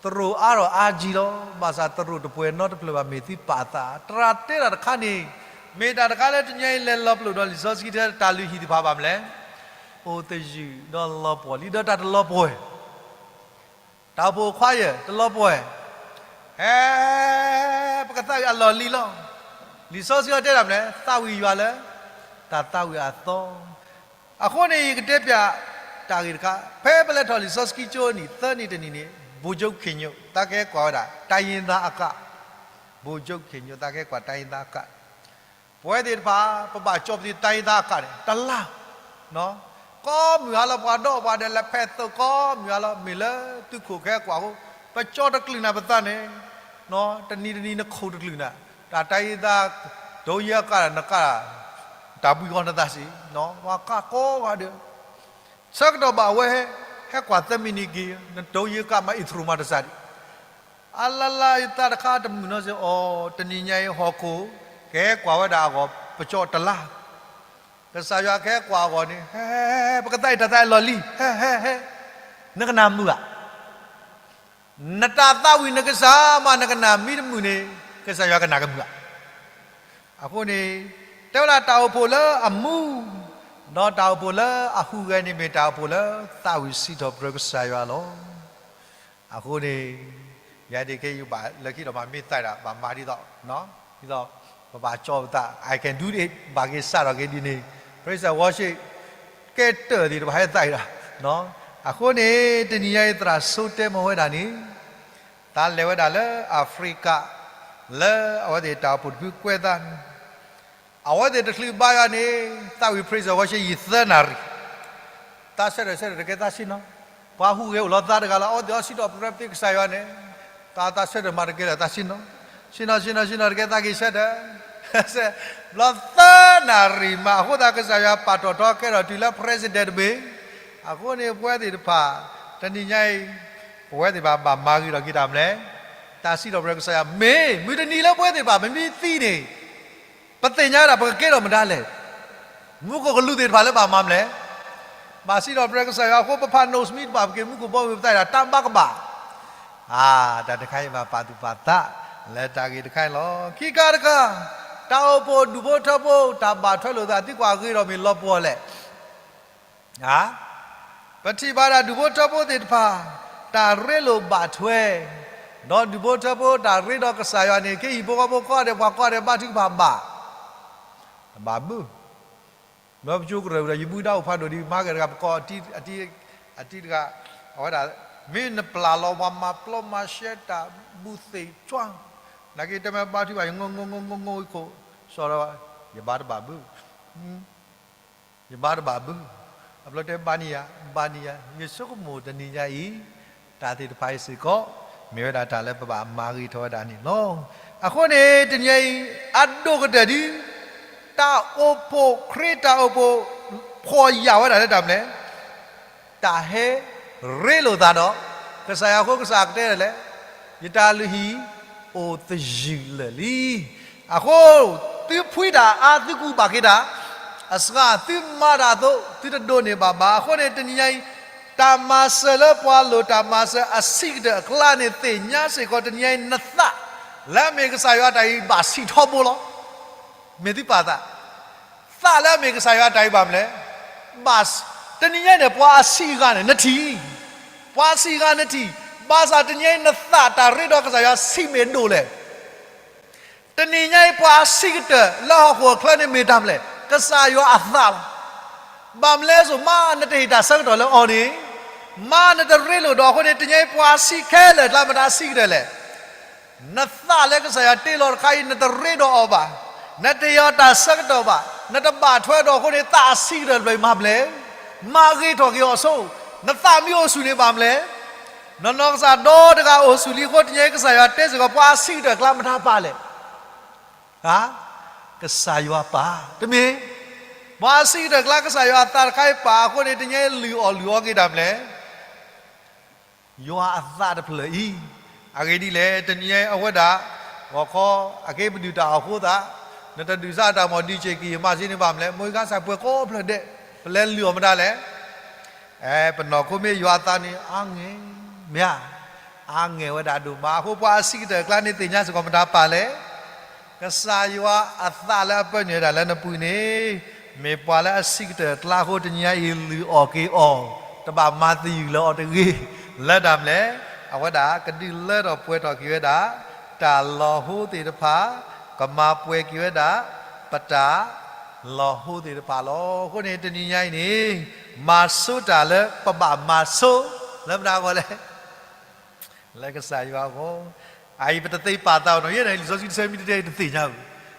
သရိာ်အါထီၣ်အါကံလီၤ. ဘၣ်ဆၣ်သရိာ်တပှဲၤနီတဖျၢၣ်ဘၣ် မ့ၢ်သုပာ်အသး, တၢ်တဲတၢ်တခါန့ၣ်, မ့ၢ်တၢ်တခါလၢတနံၤအံၤလဲၤလီၤပလိာ်ဒီးလံာ်စီဆှံထဲတၢ်လုၢ်ဟံၣ်သ့ၣ်တဖၣ်ဘၣ်မနုၤလဲၣ်, အိၣ်သယုၢ်ဒီးလီၤပှီၢ်လံ, ဒီးတၢ်တလီၤပှီၢ် တၢ်အိၣ်ဖှိၣ်ခွါယဲၢ် တလီၤပှီၢ်, ဟဲ ပကသးဝံၣ်အလီၢ်လံၤလီၤ. လံာ်စီဆှံအီၤတဲဒၣ်မနုၤလဲၣ်, သးဝံၣ်ယွၤလၢ တၢ်သးဝံၣ်အသီ. အဃိန့ၣ် ယကတဲပျးတၢ်ဂ့ၢ်တခါ, ဖဲပလဲၤထီၣ်လံာ်စီဆှံကၠိနံၣ်သၢနံၣ်တနံၣ်န့ၣ်, ဗိုလ်ချုပ်ခင်ညွန့် သးကဟဲကွၢ်ဝဲဒၣ် တိုင်းရင်းသားအကါ, ဗိုလ်ချုပ်ခင်ညွန့် သးကဟဲကွၢ် တိုင်းရင်းသားအကါ ပဝဲသ့ၣ်တဖၣ် ပဘၣ်ကၠီပသံ တိုင်းရင်းသားအကါန့ၣ် တလါ, ကိးမုၢ်ဟါလီၤ ပှၤဒီးပှၤဒဲးလဲၤဖဲသိး ကိးမုၢ်ဟါလီၤ မ့ၢ်လၢသုးခိၣ်ကဟဲကွၢ်အဃိ, ပကၠီတကလုာ်နၤပသးန့ၣ်, တနံၤတနံၤနခိၣ်တကလုာ်နၤ, တၢ်တၢ်အံၤသး တိယကၣ်နကၣ် တၢ်ဘှံးဂီၤနသးစ့ၢ်, ပှၤကၣ်ကိးဂၤဒဲး, ဆၢကတီၢ်ဘၣ်အဝဲဟဲ, ဟဲကွၢ်သၢမံးနံးက့ၤ နတိယကၣ်မး အ့ၣ်သရူးမးတစးဒံး, အလါလါယသးတခါတမုာ်နီစ့ၢ်အီၤ, တနံၤညါအံၤဟီၣ်ခိၣ် ကဟဲကွၢ်ဝဲဒၣ်အဂီၢ် ပကၠီတလါ, ကစၢ်ယွၤကဟဲကွၢ်အဂီၢ်န့ၣ်, ဟဲ, ပကသးအံၤတၢ်သးအံၤလီၢ်လံ, ဟဲ, ဟဲ, ဟဲ, နကနၣ်မုာ်ဧါ နတၢ်သးဝံၣ်နကစၢ်မး နကနၣ်မံတမုာ်န့ၣ် ကစၢ်ယွၤကနၣ်ကမုာ်ဧါ. အဃိန့ၣ် တဲဝဲဒၣ်တၢ်အိၣ်ဖှိၣ်လၢအမူ, ဒီးတၢ်အိၣ်ဖှိၣ်လၢအဟူးဂဲၤန့ၣ် မ့ၢ်တၢ်အိၣ်ဖှိၣ်လၢသးဝံၣ်စံးထီၣ်ပတြၢၤကစၢ်ယွၤလီၤ. အဃိန့ၣ် ယၤဒ်က့ယဘၣ်လၢခံဒီးမၤမ့ၢ်သးဒၣ် ဘၣ်မၤဒ်သိး, ဒ်သိး ပဘၣ်ကၠီပသး I can do it ဘၣ်က့ၤစးထီၣ်က့ၤဒ်န့ၣ် praise and worship ကဲတၢၢ်သ့ၣ်တဖၣ်ဟဲသးအံၤဒီး, အဃိန့ၣ် တနံၤညါအံၤသရၣ်စိတဲမၤဝဲဒၣ်န့ၣ် သးလဲၤဝဲဒၣ်လၢအဖရံကၤ လၢအဝဲသ့ၣ်တၢ်အိၣ်ဖှိၣ်တဖုကွဲးသးန့ၣ် အဝဲသ့ၣ်တချုးဘါယွၤန့ၣ် သးဝံၣ် praise and worship ယံာ်သၢနၣ်ရံၣ်, သးဆၢထၢၣ်ဆၢထၢၣ်တကဲသးဆ့ၣ်နီၤ, ပှၤဟူးဂဲၤအိၣ်လီၤသးတဂၤလီၤ အဝဲသ့ၣ်အီစံးထီၣ်ပတြၢၤပသ့ကစၢ်ယွၤန့ၣ်, သးသးဆၢထၢၣ်မးတကဲလၢၤသးဆ့ၣ်နီၤ, ဆ့ၣ်နီၤ ဆ့ၣ်နီၤ ဆ့ၣ်နီၤတကဲသးက့ၤဆၢထၢၣ် ဘျီသၢနၣ်ရံၣ်မး အဃိသတးကစၢ်ယွၤပာ်ထီၣ်ထီကဲထီၣ်တုၤလၢ president တဘ့ၣ်, အဃိန့ၣ် ပဝဲသ့ၣ်တဖၣ် တနံၤညါအံၤ ပဝဲသ့ၣ်တဖၣ်ဘၣ်မၤဂ့ၤထီၣ်က့ၤတၢ်မနုၤလဲၣ်, တၢ်စံးထီၣ်ပတြၢၤကစၢ်ယွၤ မ့ၢ် မုၢ်တနံၤလၢပဝဲသ့ၣ်တဖၣ် ပမ့ၢ်သံန့ၣ် ပသ့ၣ်ညါဒၣ်ပကကဲထီၣ်မတၤလဲၣ်, မူခိၣ်ကလူးသ့ၣ်တဖၣ်လၢဘၣ်မၤမနုၤလဲၣ်, ဘၣ်စံးထီၣ်ပတြၢၤကစၢ်ယွၤအဃိ ပဖး notes မံတဘၣ် ပက့ၤမူခိၣ်ဘီမုၢ် ပသးဒၣ်တၢ်ဘၣ်ကဘၣ် အါ, တၢ်တခါအံၤဘၣ်ပာ်သူၣ်ပာ်သး လၢတၢ်ဂ့ၢ်တခါအံၤလီၤ. ခံခါတခါ, တၢ်အိၣ်ဖှိၣ်ဒူၣ်ဖိထၢဖိ တၢ်ဘၣ်ထွဲလိာ်သး သုကွၢ်ဂ့ၤထီၣ်မ့ၢ်လီၤပှီၢ်လဲၣ်. ပထံၣ်ဘၣ်ဒၣ်ဒူၣ်ဖိထၢဖိသ့ၣ်တဖၣ် တၢ်ရ့လိာ်ဘၣ်ထွဲ, ဒီးဒူၣ်ဖိထၢဖိတၢ်ရ့ဒီးကစၢ်ယွၤန့ၣ် ကဟံၣ်ဖိဃီဖိကိးဂၤဒဲး ပှၤကိးဂၤဒဲး ဘါထုကဖၣ်ဘၣ်, တဘၣ်ဘု လၢပကၠိကရၢၢ်ဒီး ယဘုဒၣ်အိၣ်ဖးဒိၣ်ဒံး မၤကဲတဂၤ ပကိးအတံၤတဂၤ, အဝဲဒၣ် မ့ၢ်နပျၢ်လီၤပှၤမၤပျီမၤရှဲတၢ် ဘူၣ်သ့ၣ်ကွၢ်, နာ်က့တဲမ့ၢ်ဘါထုကဖၣ် ယငိၢ်ငိၢ်ငိၢ်ငိၢ်ခိၣ် စီၤဒီး ယဘါတဘၣ်ဘု ယဘါတဘၣ်ဘု, အဘျီတဲဘါန့ၢ်ယၤ, ဘါန့ၢ်ယၤ, ယဆိကမိၣ်တနံၤညါအံၤ တၢ်သ့ၣ်တဖၣ်အံၤစ့ၢ်ကီး မ့ၢ်ဝဲဒၣ်တၢ်လၢပဘၣ်မၤဂ့ၤထီၣ်ဝဲဒၣ်န့ၣ်လီၤ. အဃိန့ၣ် တနံၤညါအံၤ အဒိၣ်ကတၢၢ်ဒ် တၢ်အိၣ်ဖှိၣ်ခရံာ်တၢ်အိၣ်ဖှိၣ် ဖှီၣ်ယာ်ဝဲဒၣ်လၢတၢ်မနုၤလဲၣ် တၢ်ဟဲရ့လိာ်သးဒီး ကစၢ်ယွၤအဃိ ကစၢ်ကတဲဒ်လဲၣ်, ယတၢ်လုၢ်ဟံၣ်အိၣ်သယုၢ်လၢာ်လံ. အဃိ သုဖှံတၢ်အါ သုကူၣ်ဘၣ်က့ၤတၢ်အစှၤ, သုမၤတၢ်အသိး သုတဒိးန့ၢ်ဘၣ်ဘၣ်. အဃိန့ၣ် တနံၤညါအံၤ တၢ်မၤစၢၤလၢပှၤလိၣ်တၢ်မၤစၢၤအဆံးကတၢၢ်အကျါန့ၣ် သ့ၣ်ညါစ့ၢ်ကီး တနံၤညါအံၤ နသး လၢအမ့ၢ်ကစၢ်ယွၤတၢ်အံၤဘၣ်ဆံးထီဘိလီၤ. မ့ၢ်သုပာ်သး သးလၢအမ့ၢ်ကစၢ်ယွၤတၢ်အံၤဘၣ်မနုၤလဲၣ်, ဘၣ်, တနံၤညါန့ၣ် ပှၤအဆံးအဂၤန့ၣ် နထံၣ်, ပှၤအဆံးအဂၤနထံၣ်, ဘၣ်ဆၣ်တနံၤညါအံၤ နသးတၢ်ရ့ဒီးကစၢ်ယွၤဆံးမ့ၢ်အဒိၣ်လဲၣ်. တနံၤညါအံၤ ပှၤအဆံးကတၢၢ်လၢဟီၣ်ခိၣ်အချၢန့ၣ်မ့ၢ်တၢ်မနုၤလဲၣ်, ကစၢ်ယွၤအသးလီၤ. ဘၣ်မနုၤလဲၣ်စိ မ့ၢ်နတဟ့ၣ်တၢ်ဆၢကတီၢ်လၢအီၤန့ၣ်, မ့ၢ်နတရ့လိာ်ဒီးအဃိန့ၣ် တနံၤညါအံၤ ပှၤအဆံးခဲလၢာ်အကျါ မတၤအဆံးကတၢၢ်လဲၣ်. နသးလၢကစၢ်ယွၤတ့လီၤတခါအံၤ နတရ့ဒီးအီၤဘၣ်, နတဟ့ၣ်အီၤတၢ်ဆၢကတီၢ်ဘၣ်, နတဘၣ်ထွဲဒီးအဃိန့ၣ် သးအဆံးကတၢၢ်တဖျၢၣ်အံၤမၤမနုၤလဲၣ်, မၤဂ့ၤထီၣ်က့ၤအီၤဆိ, နသးမ့ၢ်အိၣ်ဆူၣ်န့ၣ်ဘၣ်မနုၤလဲၣ်, နနီၢ်ကစၢ်ဒီတဂၤအိၣ်ဆူၣ်လံအဃိ တနံၤညါအံၤကစၢ်ယွၤတဲစ့ၢ်ကီး ပှၤအဆံးကတၢၢ်အကျါမတၤပာ်လဲၣ်. ဧါ, ကစၢ်ယွၤပာ်, တမ့ၢ်, ပှၤအဆံးကတၢၢ်အကျါ ကစၢ်ယွၤအသးတခါအံၤပာ်အဃိန့ၣ် တနံၤညါအံၤလုၢ်အီၣ်လုၢ်အီက့ၤတၢ်မနုၤလဲၣ် ယွၤအသးတဖျၢၣ်အံၤ, အဂ့ၢ်ဒ်လဲၣ်, တနံၤညါအံၤအဝဲဒၣ် ဂီၤခီ အက့ပဒုၣ်တၢ်အီၣ်ဃိသး, နတဒုၣ်စၢ်တၢ်မီၢ်ဒံးစ့ၢ်ကီး ယမၤစ့န့ၣ်ဘၣ်မနုၤလဲၣ်, မိၢ်ဂံၢ်စၢ်ပှဲၤကိးဖျၢၣ်ဒဲး, ပလဲၤလုၢ်အီၣ်မတၤလဲၣ်. အဲ ပနီၢ်ခိမ့ၢ်ယွၤအသးန့ၣ် အါငဲၢ်, မ့ၢ်ဧါ, အါငဲၢ်ဝဲဒၣ်ဒိၣ်မး, အဃိပှၤအဆံးကတၢၢ်အကျါန့ၣ်သ့ၣ်ညါစ့ၢ်ကီးမတၤပာ်လဲၣ် ကစၢ်ယွၤအသးလၢအပၢနုာ်ဝဲဒၣ်လၢနပူၤန့ၣ်, မ့ၢ်ပှၤလၢအဆံးကတၢၢ်အကျါအဃိ တနံၤညါအံၤလုၢ်အီၣ်က့ၤအီၤ, တဘၣ်မၤသယုၢ်လၢအီၤတဂ့ၤ, လၢတၢ်မနုၤလဲၣ်, အဝဲဒၣ်ကဒုးလၢထီၣ်ပှဲၤထီၣ်က့ၤဝဲဒၣ် တၢ်လီၤဟိသ့ၣ်တဖၣ်, ကမၤပှဲၤက့ၤဝဲဒၣ် ပတၢ်လီၤဟိသ့ၣ်တဖၣ်လီၤ. အဃိန့ၣ် တနံၤညါအံၤန့ၣ်, မၤဆိတၢ်လၢပဘၣ်မၤဆိ, လၢမတၤအဂီၢ်လဲၣ် လၢကစၢ်ယွၤအဂီၢ်, အအံၤပတသ့ပာ်သးအီၤနီၤ, ယဲဒၣ်လံာ်စီဆှံတဆၢမ့ၢ်တတဲတသ့ၣ်ညါဘၣ်,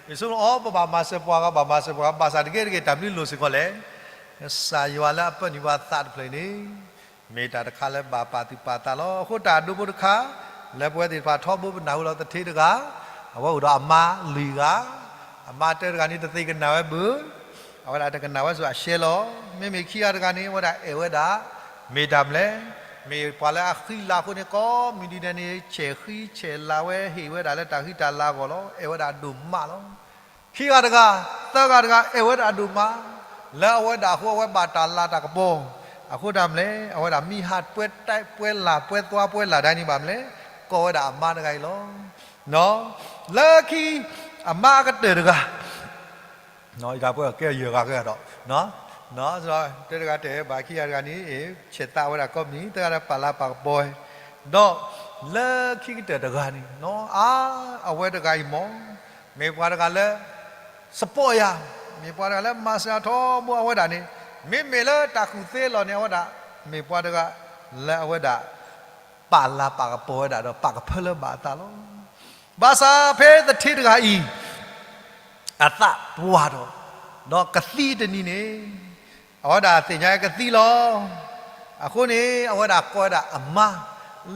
ယဆိကမိၣ်အီၤ ပဘၣ်မၤစၢၤပှၤဂၤ ဘၣ်မၤစၢၤပှၤဂၤ, ဘၣ်ဆၣ်တကဲတကဲတၢ်မနုၤလိၤစ့ၢ်ကီးလဲၣ်, ကစၢ်ယွၤလၢအပၢနုာ်ပှၤသးတဖျၢၣ်န့ၣ်, မ့ၢ်တၢ်တခါလၢဘၣ်ပာ်သူၣ်ပာ်သးလီၤ. အဃိတၢ်ဒိဖိတခါ, လၢပဝဲသ့ၣ်တဖၣ်ထီဘိပနၢ်ဟူလီၤသထ့တဂၤ, အဝဲအိၣ်ဒီးအမါလွံၢ်ဂၤ, အမါတၢတဂၤန့ၣ် တသ့ၣ်ကနၣ်ဝဲဘၣ်, အဝဲဒၣ်တကနၣ်ဝဲဆူအရှဲလီၤ. မ့မ့ၢ်ခံဂၤတဂၤန့ၣ် အဝဲဒၣ်အဲၣ်ဝဲဒၣ်, မ့ၢ်တၢ်မနုၤလဲၣ်, မ့ၢ်ပှၤလၢအဃံလၤအဃိန့ၣ် ကိးမုၢ်နံၤဒဲးန့ၣ် ဆဲးဃံဆဲးလၤဝဲ ဟ့ၣ်ဝဲဒၣ်လၢတၢ်ဃံတၢ်လၤအဂီၢ်လီၤ. အဲၣ်ဝဲဒၣ်ဒိၣ်မးလီၤ. ခံဂၤတဂၤ, သၢဂၤတဂၤ အဲၣ်ဝဲဒၣ်ဒိၣ်မး, လၢအဝဲဒၣ်အဃိ အဝဲဘၣ်တၢ်လၤတၢ်ကပီၤ, အဃိတၢ်မနုၤလဲၣ်, အဝဲဒၣ်မံဟးပှဲၤတၢ်ပှဲၤလၢ်ပှဲၤသွါပှဲၤလၢ်ဒၣ်န့ၣ်ဘၣ်မနုၤလဲၣ်, ကိးဝဲဒၣ်အမါတဂၤအံၤလီၤ. လၢခံ အမါအကတၢၢ်တဂၤ ယတၢ်ပှဲၤကဲယဲၢ်ဂၤကဲဒီး, တၢတဂၤတဲဘၣ်ခံဂၤတဂၤန့ၣ် ဆဲးသးဝဲဒၣ်ကိးမုၢ်နံၤ, သၢဂၤတဂၤပာ်လၤပာ်ကပီၤဝဲ, ဒီးလၢခံကတၢၢ်တဂၤန့ၣ် အါ အဝဲတဂၤအံၤမ့ၢ် မ့ၢ်ပှၤတဂၤလၢ support ယၤ, မ့ၢ်ပှၤတဂၤလၢမၤစၢၤထီဘိအဝဲဒၣ်န့ၣ်, မ့မ့ၢ်လၢတၢ်ကူၣ်သ့လီၤန့ၣ် အဝဲဒၣ် မ့ၢ်ပှၤတဂၤလၢအဝဲဒၣ် ပာ်လၤပာ်ကပီၤဝဲဒၣ်ဒီးပာ်ကဖၢလၢဘၣ်အသးလီၤ. ဘၣ်ဆၣ်ဖဲသထ့တဂၤအံၤ အသးပှၢ်ထီၣ်, ဒီးကသံတနံၤန့ၣ်, အဝဲဒၣ်သ့ၣ်ညါကသံလီၤ. အဃိန့ၣ် အဝဲဒၣ်ကိးဝဲဒၣ်အမါ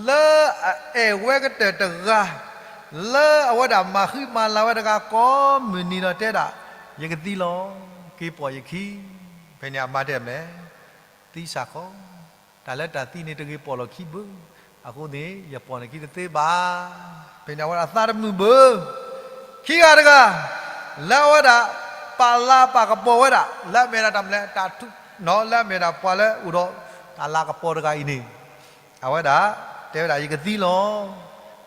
လၢအအဲၣ်ဝဲကတၢၢ်တဂၤ, လၢအဝဲဒၣ်မၤဃံမၤလၤဝဲတဂၤကိးမုၢ်နံၤဒီးတဲဒၣ်, ယကသံလီၤ, က့ၤပိာ်ယခံ. ဖဲန့ၣ်အမါတဲမနုၤလဲၣ်, သံစ့ၢ်ကီး, တၢ်လၢတၢ်သံန့ၣ်တဂ့ၤပိာ်လီၤခံဘၣ်, အဃိန့ၣ် ယပိာ်နခံတသ့ဘၣ်. ဖဲန့ၣ်အဝဲဒၣ်သးတမုာ်ဘၣ်. ခံဂၤတဂၤ လၢအဝဲဒၣ် ပာ်လၤပာ်ကပီၤဝဲဒၣ် လၢအမ့ၢ်ဒၣ်တၢ်မနုၤလဲၣ်, တၢ်ထူ, လၢအမ့ၢ်ဒၣ်ပှၤလၢအိၣ်ဒီးတၢ်လၤကပီၤတဂၤအံၤန့ၣ်, အဝဲဒၣ် တဲဝဲဒၣ် ယကသံလီၤ,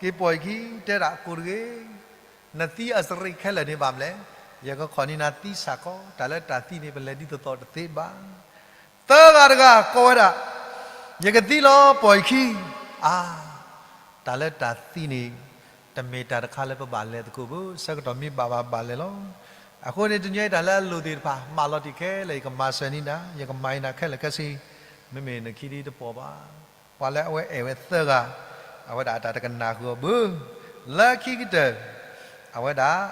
က့ၤပိာ်ယခံ. တဲဒၣ်ကိးတဂ့ၤ, နသံအစရ့းခဲလၢာ်န့ၣ်ဘၣ်မနုၤလဲၣ်, ယကခီၣ်န့ၢ်နၤသံစ့ၢ်ကီး, တၢ်လၢတၢ်သံန့ၣ် ပလဲၤဒ်သိးသိးတသ့ဘၣ်. သၢဂၤတဂၤကိးဝဲဒၣ်, ယကသံလီၤ, ပိာ်ယခံ. အါ, တၢ်လၢတၢ်သံန့ၣ် တမ့ၢ်တၢ်တခါလၢပဘၣ်လဲၤသကိးဘၣ်, ဆၢကတီၢ်မ့ၢ်ဘၣ်ဘၣ်ဘၣ်လဲၤလီၤ. အဃိန့ၣ် တနံၤအံၤတၢ်လၢအလိၣ်သ့ၣ်တဖၣ် မၤလီၤတံၢ်ခဲလၢာ် ယကမၤစၢၤန့ၢ်နၤ, ယကမၤအံၤနၤခဲလၢာ်ခဲဆ့, မ့မ့ၢ်နခံဒ်တပိာ်ဘၣ်. ပှၤလၢအဝဲအဲၣ်ဝဲသၢဂၤ, အဝဲဒၣ်အတၢ်တကနၣ်ဃုာ်အီၤဘၣ်. လၢခံကတၢၢ် အဝဲဒၣ်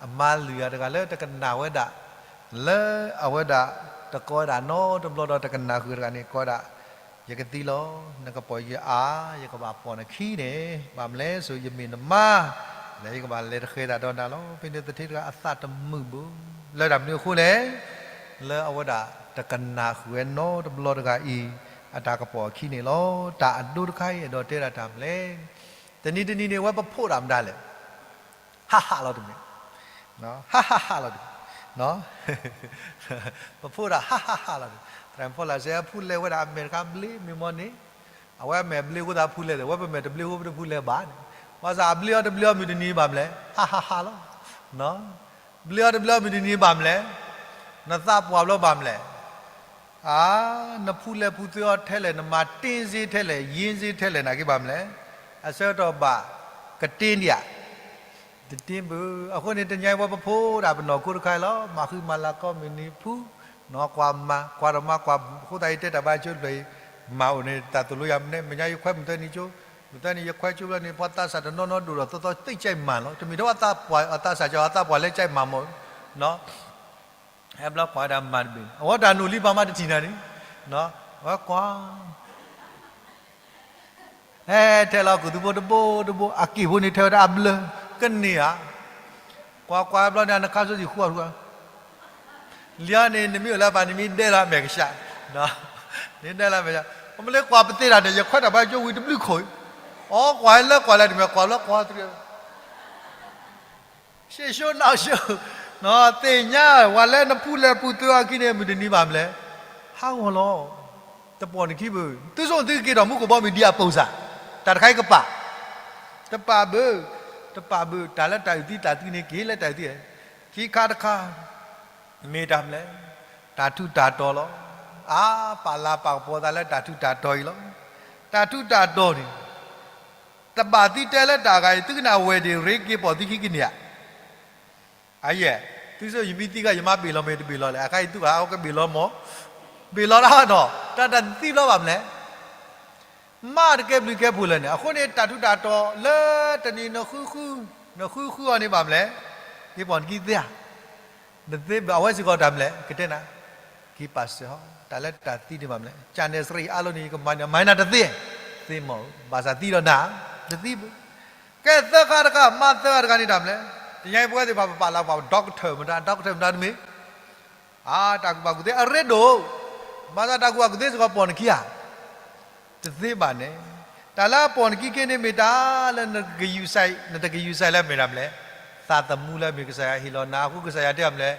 အမါလွံၢ်ဂၤတဂၤလၢတကနၣ်ဝဲဒၣ်, လၢအဝဲဒၣ်တကိးဝဲဒၣ်နီတဘျီဒီးတကနၣ်ဃုာ်တဂၤန့ၣ် ကိးဝဲဒၣ်, ယကသံလီၤ, နကပိာ်ယခံအါ, ယကဘၣ်ပိာ်နခံန့ၣ်, ဘၣ်မနုၤလဲၣ်, ဆိယမ့ၢ်နမါ, လၢယကဘၣ်လဲၤတဃဲၤသးဒီးနၤလီၤ. ဖဲန့ၣ်သထ့တဂၤအသးတမုာ်ဘၣ်. လၢတၢ်မနုၤအဃိလဲၣ်, လၢအဝဲဒၣ်တကနၣ်ဃုာ်ဝဲနီတဘျီတဂၤအံၤ, အတၢ်ကပိာ်အခံန့ၣ်လီၤ. တၢ်အဒိတခါအံၤ အဲၣ်ဒိးတဲဒၣ်တၢ်မနုၤလဲၣ်, တနံၤတနံၤန့ၣ် ဝဲပဖိးဒၣ်မတၤလဲၣ် ဟးဟးလီၤတမ့ၢ်, ဟးဟးဟးလီၤတမ့ၢ်, ပဖိးဒၣ်ဟးဟးဟးလီၤတမ့ၢ်. သရၣ်ဖိလၢ်စဲအဖူလဲၣ်ဝဲဒၣ်အမဲာ်တခါဘျ့မ့ၢ်မီၢ်န့ၣ်, အဝဲအမဲာ်ဘျ့အဃိသတးဖူလဲၣ်, ဝဲပမဲာ်တဘျ့အဃိပတဖူလဲၣ်ဘၣ်န့ၣ်, ဘၣ်ဆၣ်အဘျ့အီၤတဘျ့အီၤ မုၢ်တနံၤဘၣ်မနုၤလဲၣ်, ဟးဟးဟးလီၤ. ဘျ့အီၤတဘျ့အီၤ မုၢ်တနံၤဘၣ်မနုၤလဲၣ်, နသးပှၢ်ဘျီဘၣ်မနုၤလဲၣ် အါ, နဖူလဲၣ်ဖူသွဲအီၤထဲလဲၣ်, နမၤတ့ၢ်စ့ထဲလဲၣ်, ယ့စ့ထဲလဲၣ် နာ်က့ဘၣ်မနုၤလဲၣ်, အဆၢကတီၢ်ဘၣ်ကတ့ၢ်ဒံးဧါ, တတ့ၢ်ဘၣ်. အဃိန့ၣ် တနံၤအံၤဝဲပဖိးဒၣ်ပနီၢ်ခိတခါအံၤလီၤ. မၤဃံမၤလၤကိးမုၢ်နံၤဖု, နီၢ်ကွၢ်မၤ, ကွၢ်ဒီးမၤကွၢ်, အဃိသတးယတဲတၢ်ဘါကၠိတဖျၢၣ်အံၤ, မၤအိၣ်န့ၣ် တၢ်သိၣ်လိယၤမနုၤလဲၣ်, မဲာ်ညါယခွဲမုၢ်သၢနံၤကၠိ, မုၢ်သၢနံၤယခွဲကၠိဘျီန့ၣ် ပှၤသးစၢ်တနီၤနီၤဒိၣ်ဒီးသီသီ သိပ်ကြိုက်မၤလီၤ. တမ့ၢ်ထဲပှၤသးပှၢ်, အသးစၢ်ကီး အသးပှၢ်လၢကြိုက်မၤမီၢ်, ဟဲဘျီကွၢ်ဝဲဒၣ်မၤတဘ့ၣ်န့ၣ် အဝဲတၢ်နိၣ်လံပှၤမၤတထံၣ်နၤန့ၣ်, အဝဲကွၢ် ဟဲထဲလီၤကူၣ်သူဖိတဘိတဘိ, အက့ၢ်ဖိန့ၣ်ထဲဝဲဒၣ်အဘျၢ, ကန့ၢ်ဧါ, ကွၢ်ကွၢ်ဘျီန့ၣ် နခါဆိယံာ်ဃူအီၤဃူ, လံန့ၣ် နမ့ၢ်အိၣ်လၢပၢ်န့ၣ် မ့ၢ်ဒဲလီၤအမဲာ်ကဆှး, နဒဲလီၤအမဲာ်ကဆှး, အမ့ၢ်လၢကွၢ်ပသ့တၢ်န့ၣ် ယခွဲးတၢ်ဘါကၠိဝံၤတဘျုးခိၣ်, အီကွၢ်လၢကွၢ်လၢတမ့ၢ်ကွၢ်လၢကွၢ်တရံး ရှေ့လျှောက်နောက်လျှောက်, သ့ၣ်ညါဝဲလၢနဖူလဲၣ်ဖူသွဲအီၤခံန့ၣ် မုၢ်တနံၤဘၣ်မနုၤလဲၣ်, ဟးဂီၤလီၤ, တပိာ်နခံဘၣ်. သုစိာ်သုက့ၤထီၣ်မူခိၣ်ဘီမုၢ်ဒ်အပိာ်စၢ်, တၢ်တခါအံၤကပာ်, တပာ်ဘၣ်, တပာ်ဘၣ်. တၢ်လၢတၢ်အုၣ်သံတၢ်သံန့ၣ် က့ၤလၢတၢ်အုၣ်သံ, ခံခါတခါ မ့ၢ်တၢ်မနုၤလဲၣ်, တၢ်ထူးတၢ်တီၤလီၤ. အါ, ပာ်လၤပာ်ကပီၤသးလၢတၢ်ထူးတၢ်တီၤအံၤလီၤ. တၢ်ထူးတၢ်တီၤန့ၣ် တဘၣ်သံတဲလၢတၢ်ဂၤအံၤ သုကနၣ်ဝဲၢ်ဒ့ၣ်ရ့ က့ၤပိာ်သုခံခံကန့ၢ်ဧါ. အယဲၢ်, သုစိယမ့ၢ်သံခါ ယမါဘ့ၣ်လီၤမ့ၢ်တဘ့ၣ်လီၤလဲၣ်, အခါအံၤသုကဟးအီကဘ့ၣ်လီၤမး, ဘ့ၣ်လီၤတၢ်နီၤ, တၢ်တၢ်သံဘျီဘၣ်မနုၤလဲၣ်. မ့ၢ်တကဲဘျုးကဲဖှိၣ်လၢာ်န့ၣ်, အဃိန့ၣ် တၢ်ထူးတၢ်တီၤလၢတနံၤနဃုဃု, နဃုဃုအီၤန့ၣ်ဘၣ်မနုၤလဲၣ်, က့ၤပိာ်နခံသ့ဧါ. နသ့ဘၣ် အဝဲစ့ၢ်ကီးတၢ်မနုၤလဲၣ် ကတဲနၤ, က့ၤပာ်စၢၤဟီ, တၢ်လၢတၢ်သံန့ၣ်ဘၣ်မနုၤလဲၣ်, ကၢ်နဲၣ်စရံးအါလီၤန့ၣ် ယကမၤန့ၢ် မၤနၤတသ့, သ့မး, ဘၣ်ဆၣ်သံဒီးနၤ, တသံဘၣ်. ကဲသၢခါတခါ မၤသၢခါတခါန့ၣ်တၢ်မနုၤလဲၣ်, တနံၤအံၤပဝဲသ့ၣ်တဖၣ်ပပာ်လၢပှၤ doctor မတၤ doctor မတၤတမ့ၢ်, အါ တၢ်ကူၣ်ဘၣ်ကူၣ်သ့အရ့ဒိၣ်, ဘၣ်ဆၣ်တၢ်ကူၣ်ဘၣ်ကူၣ်သ့စ့ၢ်ကီးပိာ်နခံဧါ, တသ့ဘၣ်န့ၣ်, တၢ်လၢအပိာ်နခံက့န့ၣ်မ့ၢ်တၢ်လၢနတကယူၤစဲး နတကယူၤစဲးလၢမ့ၢ်တၢ်မနုၤလဲၣ်, သးသမူလၢမ့ၢ်ကစၢ်ယွၤဟ့ၣ်လီၤနၤအဃိ ကစၢ်ယွၤတဲအီၤမနုၤလဲၣ်,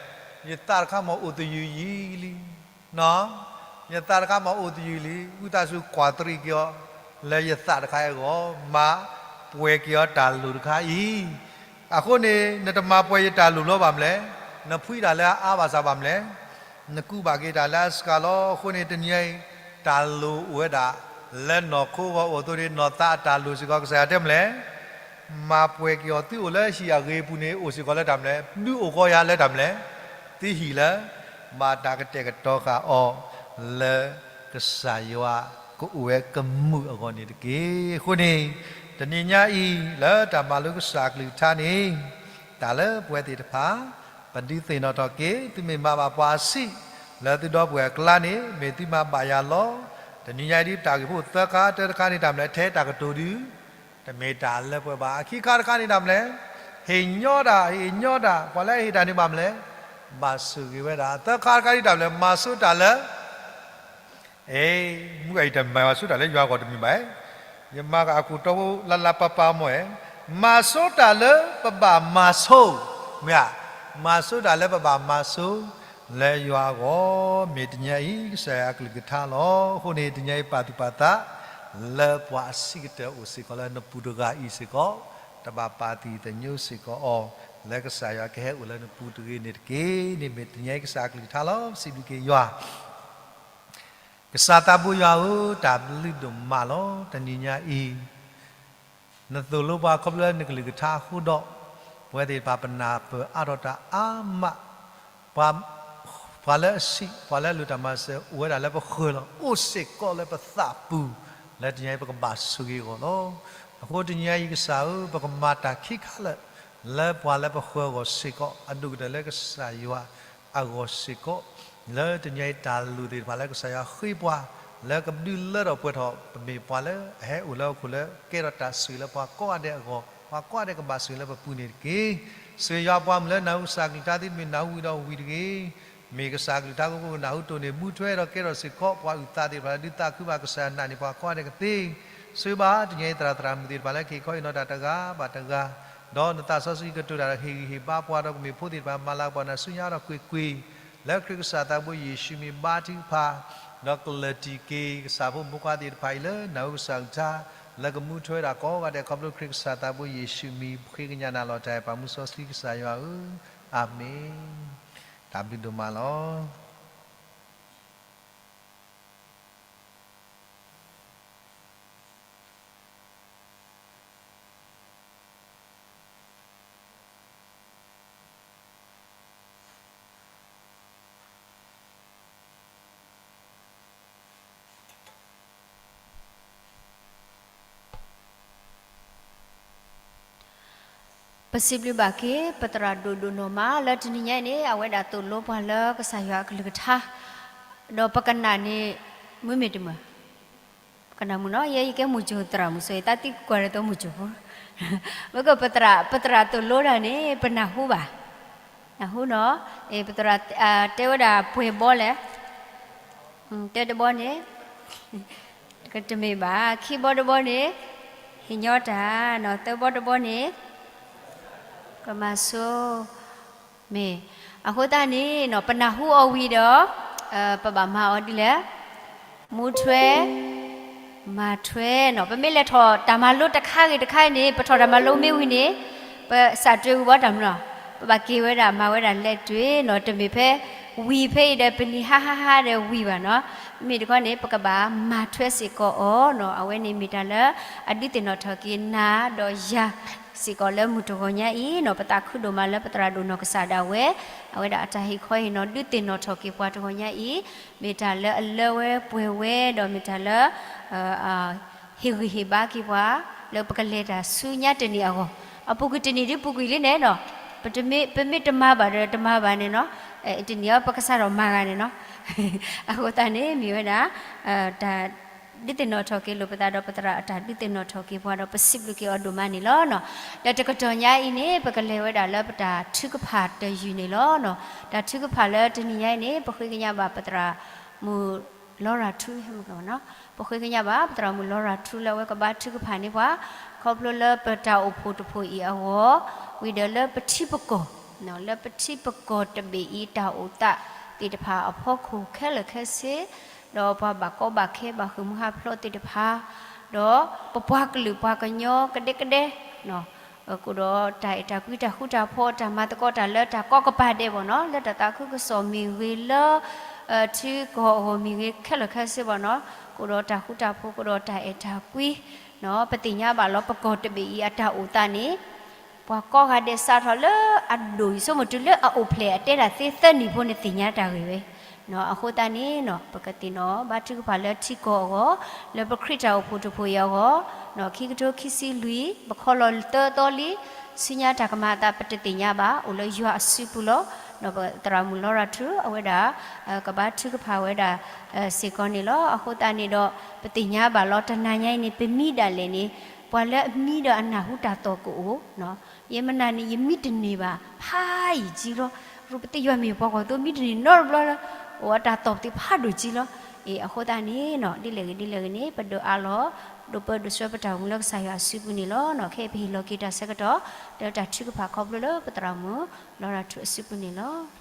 ယသးတခါမ့ၢ်အိၣ်သယုၢ်ယံၤလံ ယသးတခါမ့ၢ်အိၣ်သယုၢ်လံ, ဝံသးစူၤကွၢ်တရံးက့ၤအီၤ လၢယသးတခါအံၤအဂီၢ်, မၤပှဲၤက့ၤအီၤတၢ်လိၣ်တခါအံၤ, အဃိန့ၣ် နတမၤပှဲၤယတၢ်လိၣ်လီၤဘၣ်မနုၤလဲၣ်, နဖှံတၢ်လၢအအါဘၣ်ဆၣ်ဘၣ်မနုၤလဲၣ်, နကူးဘၣ်က့ၤတၢ်လၢအစှၤလီၤ, အဃိန့ၣ် တနံၤအံၤ တၢ်လိၣ်အိၣ်ဝဲဒၣ် လၢနီၢ်ခိအဂီၢ်အိၣ်အသိးန့ၣ် နီၢ်သးအတၢ်လိၣ်စ့ၢ်ကီး ကစၢ်ယွၤတဲမနုၤလဲၣ် မၤပှဲၤက့ၤအီၤ သုအိၣ်လၢဟံၣ်အဂ့ၤအပူၤန့ၣ် အိၣ်စ့ၢ်ကီးလၢတၢ်မနုၤလဲၣ်, ဒုးအိၣ်ကီးယၤလၢတၢ်မနုၤလဲၣ်, သုဟံၣ်လၢ ဘၣ်တၢ်ကတဲာ်ကတီၤဃာ်အီၤ လၢကစၢ်ယွၤကအိၣ်ဝဲကမုာ်အဂီၢ်န့ၣ်တက့ၢ်. အဃိန့ၣ် တနံၤညါအံၤ လၢတၢ်မၤလိကစၢ်အကလုၢ်ကထါန့ၣ် တၢ်လၢပဝဲသ့ၣ်တဖၣ် ပဒုးသ့ၣ်နီၣ်ထီၣ်က့ၤ သုမ့ၢ်မၤဘၣ်ပှၤအဆံး လၢသုဒီပုၢ်ဝဲၢ်အကျါန့ၣ် မ့ၢ်သုမၤဘၣ်ယၤလီၤ. တနံၤညါအံၤဒ်ပတၢ်ဂ့ၢ်ဖိသၢခါ တၢတခါန့ၣ် တၢ်မနုၤလဲၣ် ထဲတၢ်ကတိၤဒုး တမ့ၢ်တၢ်လၢပှဲၤဘၣ်. အခံခါတခါန့ၣ် တၢ်မနုၤလဲၣ်, ဟ့ၣ်ညီတၢ် ဟ့ၣ်ညီတၢ် ပှၤလၢအဟ့ၣ်တၢ်န့ၣ်ဘၣ်မနုၤလဲၣ်, ဘၣ်ဆိၣ်ဂ့ၤဝဲဒၣ်. သၢခါတခါဒ်တၢ်မနုၤလဲၣ်, မၤဆိတၢ်လၢ အဲ မုၢ်ဂၤအံၤတမၤဆိတၢ်လၢယွၤအဂီၢ်တမ့ၢ်ဘၣ်, ယမၤအကူၣ်တီဖိလၢလၢပၢ်ပၢ်မီၢ်အဲ, မၤဆိတၢ်လၢပဘၣ်မၤဆိ, မ့ၢ်ဧါ, မၤဆိတၢ်လၢပဘၣ်မၤဆိ လၢယွၤအဂီၢ် မ့ၢ်တနံၤအံၤ ကစၢ်ယွၤအကလုၢ်ကထါလီၤ. အဃိန့ၣ် တနံၤအံၤပာ်သူၣ်ပာ်သး လၢပှၤအဆံးကတၢၢ်အိၣ်စ့ၢ်ကီးလၢနပူၤတဂၤအံၤစ့ၢ်ကီး, တဘၣ်ပာ်သံသညိစ့ၢ်ကီးအီၤ, လၢကစၢ်ယွၤကဟဲအိၣ်လၢနပူၤတဂ့ၤန့ၣ်တက့ၢ်. န့ၣ်မ့ၢ်တနံၤအံၤကစၢ်အကလုၢ်ကထါလီၤ. ပစံးဘျုးက့ၤယွၤ ကစၢ်သးဘိယွၤဧၢ, တၢ်ဘျုးဒိၣ်မးလီၤ. တနံၤညါအံၤ နသိၣ်လိပှၤခီဖျိလၢနကလုၢ်ကထါအဃိဒီး, ပဝဲသ့ၣ်တဖၣ်ပနၢ်ပၢၢ်အါထီၣ်တၢ်အါမး, ပှၤ ပှၤလၢအဆံး ပှၤလၢအလိၣ်တၢ်မၤစၢၤ အိၣ်ဝဲဒၣ်လၢပဃၢၤလီၤ. အိၣ်စ့ၢ်ကီးလၢပသးပူၤ, လၢတနံၤအံၤပကဘၣ်ဆိၣ်ဂ့ၤအဂီၢ်လီၤ. အဃိတနံၤညါအံၤကစၢ်ဧၢ, ပကမၤတၢ်ခံခါလၢာ် လၢပှၤလၢပဃၢၤအဂီၢ်စ့ၢ်ကီး, အဒိၣ်ကတၢၢ်လၢကစၢ်ယွၤ အဂီၢ်စ့ၢ်ကီး, လၢတနံၤအံၤတၢ်လိၣ်သ့ၣ်တဖၣ်လၢကစၢ်ယွၤဃ့ပှၤ လၢကဒုးလၢထီၣ်ပှဲၤထီၣ် ပမ့ၢ်ပှၤလၢအဟဲအိၣ်လၢဟီၣ်ခိၣ်လၢ ကဲထီၣ်တၢ်ဆိၣ်ဂ့ၤလၢပှၤကိးဂၤဒဲးအဂီၢ်, ပှၤကိးဂၤဒဲးကဘၣ်ဆိၣ်ဂ့ၤလၢပပူၤန့ၣ်တက့ၢ်. ဆိၣ်ဂ့ၤယွၤပှၤမုၢ်လၢနၢ်ဟူကစၢ်ကလုၢ်ကထါ သုတမ့ၢ်နၢ်ဟူဝံၤဒီးဝံၤတဂ့ၤ. မ့ၢ်ကစၢ်ကလုၢ်ကထါအဃိ နၢ်ဟူတိၢ်န့ၢ် မူထွဲဒီးကဲထီၣ်စ့ၢ်ကီး ပှၤအုၣ်သးသ့ၣ်တဖၣ်လၢဒုးသးခုဘၣ်ကစၢ်ယွၤနာ်န့ၢ်ပှၤကိးဂၤဒဲးကသ့ ဆိၣ်ဂ့ၤဘၣ်တနံၤအံၤသရၣ်သရၣ်မုၣ်သ့ၣ်တဖၣ်လၢကဟ့ၣ်ခီဟ့ၣ်နီၤတၢ်တဂၤဘၣ်တဂၤ, ဒီးနသးစီဆှံကတိၤတၢ်ဒီးဟ့ၣ်ဂံၢ်ဟ့ၣ်ဘါပှၤဒီးကမ့ၢ်ဖိသ့ၣ်တဖၣ် မၤလၤကပီၤနၤဆူညါဒီးကွ့ၢ်ကွ့ၢ်, လၢခရံာ်ကစၢ်သးဘိယ့ၣ်ၡူးမံၤဘါထုကဖၣ်, ဒီးကလၢၢ်တံၢ်က့ၤ ကစၢ်ဖိမုၣ်ဖိခွါသ့ၣ်တဖၣ်အံၤလၢနၢ်ဟူကစၢ်ကလုၢ်ကထါ, လၢကမူထွဲဒၣ်ကိးဂၤဒဲးခီဖျိခရံာ်ကစၢ်သးဘိယ့ၣ်ၡူးမံၤ ပဃ့ကညးနၤလီၤတၢ်အဲၣ်ပာ်မူစီဆှံကစၢ်ယွၤဧၢ, အၤမ့ၣ်. တၢ်ဘျုးဒိၣ်မးလီၤ. ပစံးဘျုးဘၣ်က့ၤ ပသရၣ်ဒိၣ်ဒိၣ်နီၢ်မး လၢတနံၤညါအံၤန့ၣ် အဝဲဒၣ်သိၣ်လိပှၤလၢကစၢ်ယွၤအကလုၢ်ကထါ, ဒီးပကနၣ်န့ၣ် မုာ်မ့ၢ်တမုာ်, ပကနၣ်မုာ်နီၤ, ယဲယကဲမုၢ်စၢၤသရၣ်မုၣ်စၢၤ ယသးသံကွၢ်လၢသိမုၢ်စၢၤဖိ, မ့ၢ်ကပသရၣ် ပသရၣ်သိၣ်လိတၢ်န့ၣ် ပနၢ်ဟူဘၣ်, နၢ်ဟူနီၤ, ပသရၣ်တဲဝဲဒၣ်ပှဲၤဘီလဲၣ် တဲတဘီန့ၣ် တမ့ၢ်ဘၣ်, ခံဘီတဘီန့ၣ် ဟ့ၣ်ညီတၢ်, သၢဘီတဘီန့ၣ် ကမၤဆိ, မ့ၢ်, အဃိသတးန့ၣ် ပနၢ်ဟူအီၤဝံၤဒီး ပဘၣ်မၤအီၤဒ်လဲၣ်, မူထွဲ မၤထွဲနီၤ, ပမ့ၢ်လဲၤထီၣ်တၢ်မၤလိတခါဂ့ၤတခါန့ၣ် ပထီၣ်တၢ်မၤလိမ့ၢ်ဝံၤန့ၣ် ပစးတွ့ဝံၤဘၣ်တၢ်မနုၤ, ပဘၣ်က့ၤဝဲဒၣ်မၤဝဲဒၣ်လဲၤတွ့နီၤ, တမ့ၢ်ဖဲ ဝံၤဖဲအံၤဒီး ပနံၤဟါဟါဟါဒီးဝံၤဘၣ်နီၤ, မ့မ့ၢ်တခီန့ၣ် ပကဘၣ်မၤထွဲစ့ၢ်ကီးအီၤနီၤ, အဝဲန့ၣ်မ့ၢ်တၢ်လၢအဒုးသ့ၣ်နီၣ်ထီၣ်က့ၤနၤဒီးယၤ စ့ၢ်ကီးလၢမုၢ်တဂီၤညါအံၤနီၤ, ပသးခုဒိၣ်မးလၢပသရၣ်ဒိၣ်နီၢ်ကစၢ်ဒၣ်ဝဲ, အဝဲဒၣ်အတၢ်ဟ့ၣ်ခီဟ့ၣ်နီၤ ဒုးသ့ၣ်နီၣ်ထီၣ်က့ၤပှၤတဂီၤညါအံၤ, မ့ၢ်တၢ်လၢအလၢဝဲပှဲၤဝဲဒီးမ့ၢ်တၢ်လၢ ဟ့ၣ်ဂံၢ်ဟ့ၣ်ဘါက့ၤပှၤ လၢပကလဲၤတၢ်ဆူညါတနံၤအဂီၢ်, အပူၤကွံာ်တနံၤဒ်ပူၤကွံာ်လံန့ၣ်နီၤ, ပမ့ၢ်တမၤဘၣ်ဒီးတမၤဘၣ်န့ၣ်နီၤ, တနံၤအံၤပကစးထီၣ်မၤဂၤန့ၣ်နီၤ, အဃိသတးန့ၣ် မ့ၢ်ဝဲဒၣ် တၢ် ဒုးသ့ၣ်နီၣ်ထီၣ်က့ၤလိာ်ပသးဒီးပသရၣ်အတၢ်ဒုးသ့ၣ်နီၣ်ထီၣ်က့ၤပှၤဒီး ပစံးဘျုးက့ၤအီၤဒိၣ်မးန့ၣ်လီၤ. ဒီးတကတီၢ်ညါအံၤန့ၣ် ပကလဲၤဝဲဒၣ်လၢပတၢ်ထုကဖၣ်တယုၢ်န့ၣ်လီၤ. တၢ်ထုကဖၣ်လၢတနံၤညါအံၤန့ၣ် ပဃ့ကညးဘၣ်ပသရၣ်မုၣ်လီရၤထူ, ပဃ့ကညးဘၣ်ပသရၣ်မုၣ်လီရၤထူလၢအဝဲကဘါထုကဖၣ်န့ၢ်ပှၤ ခီဖျိလၢပတၢ်အိၣ်ဖှိၣ်တဖှိၣ်အံၤအဂီၢ်, ဝံၤဒီးလၢပထံပကီၢ် လၢပထံပကီၢ်တဘ့ၣ်အံၤတၢ်အိၣ်သးသ့ၣ်တဖၣ်အဖီခိၣ်ခဲလၢာ်ခဲဆ့, ဒီးပှၤဘၣ်ကီဘၣ်ခဲဘၣ်ဃ့ၢ်မှံဟးဖျိးသ့ၣ်တဖၣ်, ဒီးပပှၤကလုာ်ပှၤကညီကဒဲကဒဲ ကအိၣ်ဒီးတၢ်အဲၣ်တၢ်ကွံတၢ်ဃူတၢ်ဖိးတၢ်မၤသကိးတၢ်လၢတၢ်ကီကပၤဒဲးဘၣ်နီၤ, လၢတၢ်သးခုကစီၣ်မ့ၢ်ဂ့ၤလၢ ထံကီၢ်အဂီၢ်မ့ၢ်ဂ့ၤခဲလၢာ်ခဲဆ့ဘၣ်နီၤ, ကအိၣ်ဒီးတၢ်ဃူတၢ်ဖိး ကအိၣ်ဒီးတၢ်အဲၣ်တၢ်ကွံ ပသ့ၣ်ညါဘၣ်လီၤ ပကီၢ်တဘ့ၣ်အံၤအတၢ်အိၣ်သးန့ၣ် ပှၤကိးဂၤဒဲးစးထီၣ်လၢအဒိၣ်အံၤ ဆိကမိၣ်တုၤလၢအအိၣ်ဖျဲၣ်အတဲဒၣ်သ့သၢနံၣ်ဖိန့ၣ်သ့ၣ်ညါတၢ်ဂ့ၢ်ဝဲ, အဃိသတးန့ၣ် ပကသ့ၣ်နီၣ်ဘါထုကဖၣ်လၢထံကီၢ်အဂီၢ်, လၢပခရံာ်တၢ်အိၣ်ဖှိၣ်တဖှိၣ်အံၤအဂီၢ်, ခံကထိခံဆံလွံၢ် ပခီလီၤသၢသီလံ, ဆူညါတၢ်ကမၤအသးပတသ့ၣ်ညါဘၣ် အိၣ်လၢယွၤအစုပူၤလီၤ. ပသရၣ်မုၣ်လီရၤထူ အဝဲဒၣ် ကဘါထုကဖၣ်ဝဲဒၣ် စ့ၢ်ကီးန့ၣ်လီၤ. အဃိသတးန့ၣ်ဒီး ပသ့ၣ်ညါဘၣ်လီၤ တနၤညါအံၤန့ၣ် ပမံဒၣ်လဲာ်န့ၣ် ပှၤလၢအမံဒီးအနၢ်ဟူတၢ်သီၣ်ကအိၣ်, ယဲမနၤန့ၣ် ယမံတန့ၢ်ဘၣ် ဖးယံာ်ကံလီၤ. ရူပသ့ၣ်ယွၤမ့ၢ်ပှၤကွၢ်သိ မံတန့ၢ်နီတဘျီလၢ အိၣ်အတၢ်သီၣ်ပသ့ၣ်ဖးဒိၣ်ကံလီၤ. အဃိသတးန့ၣ် ဒ်လဲၣ်ဂ့ၤဒ်လဲၣ်ဂ့ၤန့ၣ် ပဒုးအးလီၤ ဒိးပၢဒိးဆှၢပတၢ်အိၣ်မူလၢကစၢ်ယွၤအစုပူၤန့ၣ်လီၤ. ခဲအံၤပဟ့ၣ်လီၤက့ၤတၢ်ဆၢကတီၢ် လၢတၢ်ထုကဖၣ်ခီဖျိလၢပသရၣ်မုၣ်လီရၤထူအစုပူၤန့ၣ်လီၤ.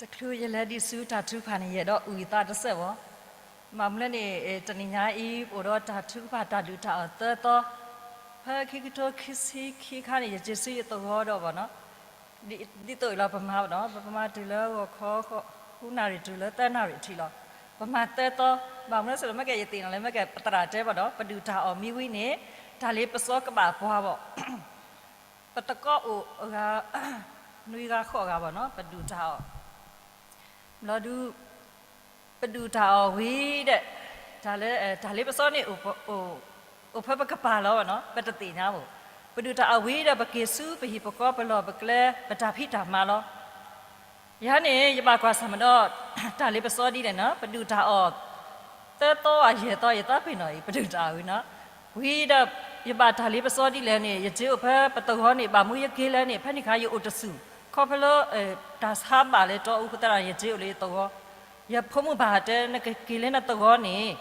တချုးယလဲၤဒံးဆူတၢ်ထုကဖၣ်န့ၣ် ယအဲၣ်ဒိးအုၣ်ယသးတစဲးဘၣ်. ဘၣ်မနုၤလဲၣ်န့ၣ် တနံၤညါအံၤ ပအိၣ်ဒီးတၢ်ထုကဖၣ်တၢ်ဒုးတၢ်အီၣ်သၢသီ, ဖဲခံကထိခံဆံခံခါန့ၣ် ယစံးဆူယသဝီဒီးဘၣ်နီၤ, ဒ်သိးအံၤလီၤ ပမၤဘၣ်နီၤ, ပမၤတုၤလၢဂီၤခီ ဃုနၣ်ရံၣ်တုၤလၢသၢနၣ်ရံၣ်ထံးလီၤ. ပမၤသၢသီ, ဘၣ်မနုၤလဲၣ် မ့ၢ်ကဲယသ့ၣ်နီၣ်လၢ မ့ၢ်ကဲပသရၣ်တဲဘၣ်နီၤ, ပဒုးတၢ်အီၣ်မံဝံၤန့ၣ် တၢ်လ့ပစီကဘၣ်ပှၤဘၣ် ပသကိးအိၣ်အဂၤ နွံဂၤဃိးဂၤဘၣ်နီၤ, ပဒုးတၢ်အီၣ်, ဘျီဒုး ပဒုးတၢ်အီၣ်ဝံၤဒီး တၢ်လ့ပစီန့ၣ် အိၣ်ဖဲပကပၤလီၤဘၣ်နီၤ, ပတသ့ၣ်ညါဘၣ်. ပဒုးတၢ်အီၣ်ဝံၤဒီး ပက့ၤဆူပဟံၣ်ပဃီ ပလီၢ်ပကျဲ ပတၢ်ဖံးတၢ်မၤလီၤ. ယၤန့ၣ် ယဘၣ်ကွၢ်ဆၢၣ်မဲာ်ဒီး တၢ်လ့ပစီဒ်လဲၣ်နီၤ, ပဒုးတၢ်အီၣ် သၢသီယဲၢ်သီ ယသးပ့ၤနီၣ်အံၤ ပဒုးတၢ်အီၣ်ဝံၤနီၤ, ဝံၤဒီး ယဘၣ်တၢ်လ့ပစီဒ်လဲၣ်န့ၣ် ယက့ၤအိၣ်ဖဲပသဝီန့ၣ် ဘၣ်မူယက့ၤလဲၣ်န့ၣ် ဖဲန့ၣ်အခါ ယအိၣ်တဆူၣ် ခီဖျိလၢ တၢ်ဆါဘၣ်လၢတီအူအဃိသတးဒီး ယက့ၤအိၣ်လၢယသဝီ, ယဖိမုၣ်ဘၣ်တဲ နကက့ၤလၢနသဝီန့ၣ်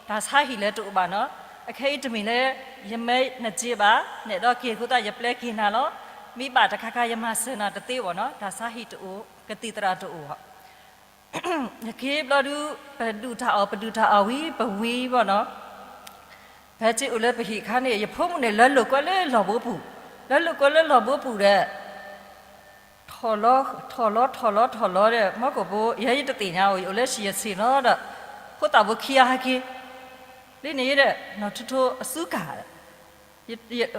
တၢ်ဆါဟံၣ်လၢတအိၣ်ဘၣ်နီၤ, အခဲအံၤတမ့ၢ်လၢ ယမၢနက့ၤဘၣ်, နအဲၣ်ဒိးက့ၤအဃိသတး ယပျဲက့ၤနၤလီၤ, မ့ၢ်ဘၣ်တခါခါ ယမၤစၢၤနၤတသ့ဘၣ်နီၤ, တၢ်ဆါဟံၣ်တအိၣ် ကသံၣ်သရၣ်တအိၣ်ဘၣ်. ယက့ၤဘျီဒုး ပဒုးတၢ်အီၣ် ပဒုးတၢ်အီၣ်ဝံၤ ပဝံၤဘၣ်နီၤ, ဖဲက့ၤအိၣ်လၢပဟံၣ်အခါန့ၣ် ယဖိမုၣ်န့ၣ် လဲၤလိာ်ကွဲလၢလီၢ်ဘိပူၤ, လဲၤလိာ်ကွဲလၢလီၢ်ဘိပူၤဒီး ထီၣ်လီၤ ထီၣ်လီၤ ထီၣ်လီၤ ထီၣ်လီၤဒီး မီၢ်ကိၣ်ဖိ ယဲယတသ့ၣ်ညါအိၣ် ယအိၣ်လၢဟံၣ်ယဆ့ၣ်နီၤဒီး ဖိသၣ်ဖိခံဂၤဟဲက့ၤ, လၢန့ၣ်ဒီး နီၢ်ထူထူအစုကၢ်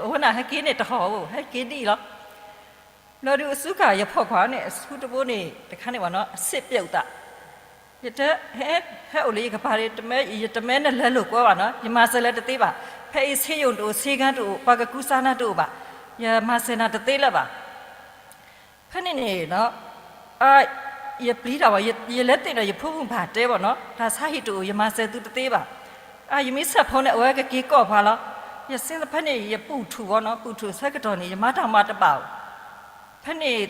အဝဲန့ၣ်ဟဲက့ၤန့ၣ်တဟီၣ်ဧိၤ ဟဲက့ၤဒ်အံၤလီၤ. ဘျီဒုးအစုကၢ် ယဖီၣ်ကွၢ်န့ၣ် အဆူတဘိန့ၣ် တခါန့ၣ်ဘၣ်နီၤ အဆ့ပျဲးအသး, ယတဲ ဟဲ ဟဲအိၣ်လၢယကပၤဒီး ယတမၢနလဲၤလိာ်ကွဲဘၣ်နီၤ, ယမၤစၢၤလၢတသ့ဘၣ်, ဖဲအံၤဆေးရုံတအိၣ် ဆေးခန်းတအိၣ် ပှၤကကူစါနၤတအိၣ်ဘၣ်, ယမၤစၢၤနၤတသ့လၢၤဘၣ်. ဖဲန့ၣ်န့ၣ် ယပျံၤတၢ်ဘၣ်, ယလဲၤသ့ၣ်နီၣ်ယဖိမုၣ်ဘၣ်တဲဘၣ်နီၤ, တၢ်ဆါဟံၣ်တအိၣ် ယမၤစၢၤသုတသ့ဘၣ်. ယမ့ၢ်ဆဲးဖိန့ၣ် အဝဲကက့ၤကိးပှၤလီၤ. ယစ့ဖဲန့ၣ် ယပူၣ်ထူၣ်ဘၣ်နီၤ, ပူၣ်ထူၣ်ဆၢကတီၢ်န့ၣ် ယမၤတၢ်မၤတဘၣ်ဧိၤ, ဖဲန့ၣ်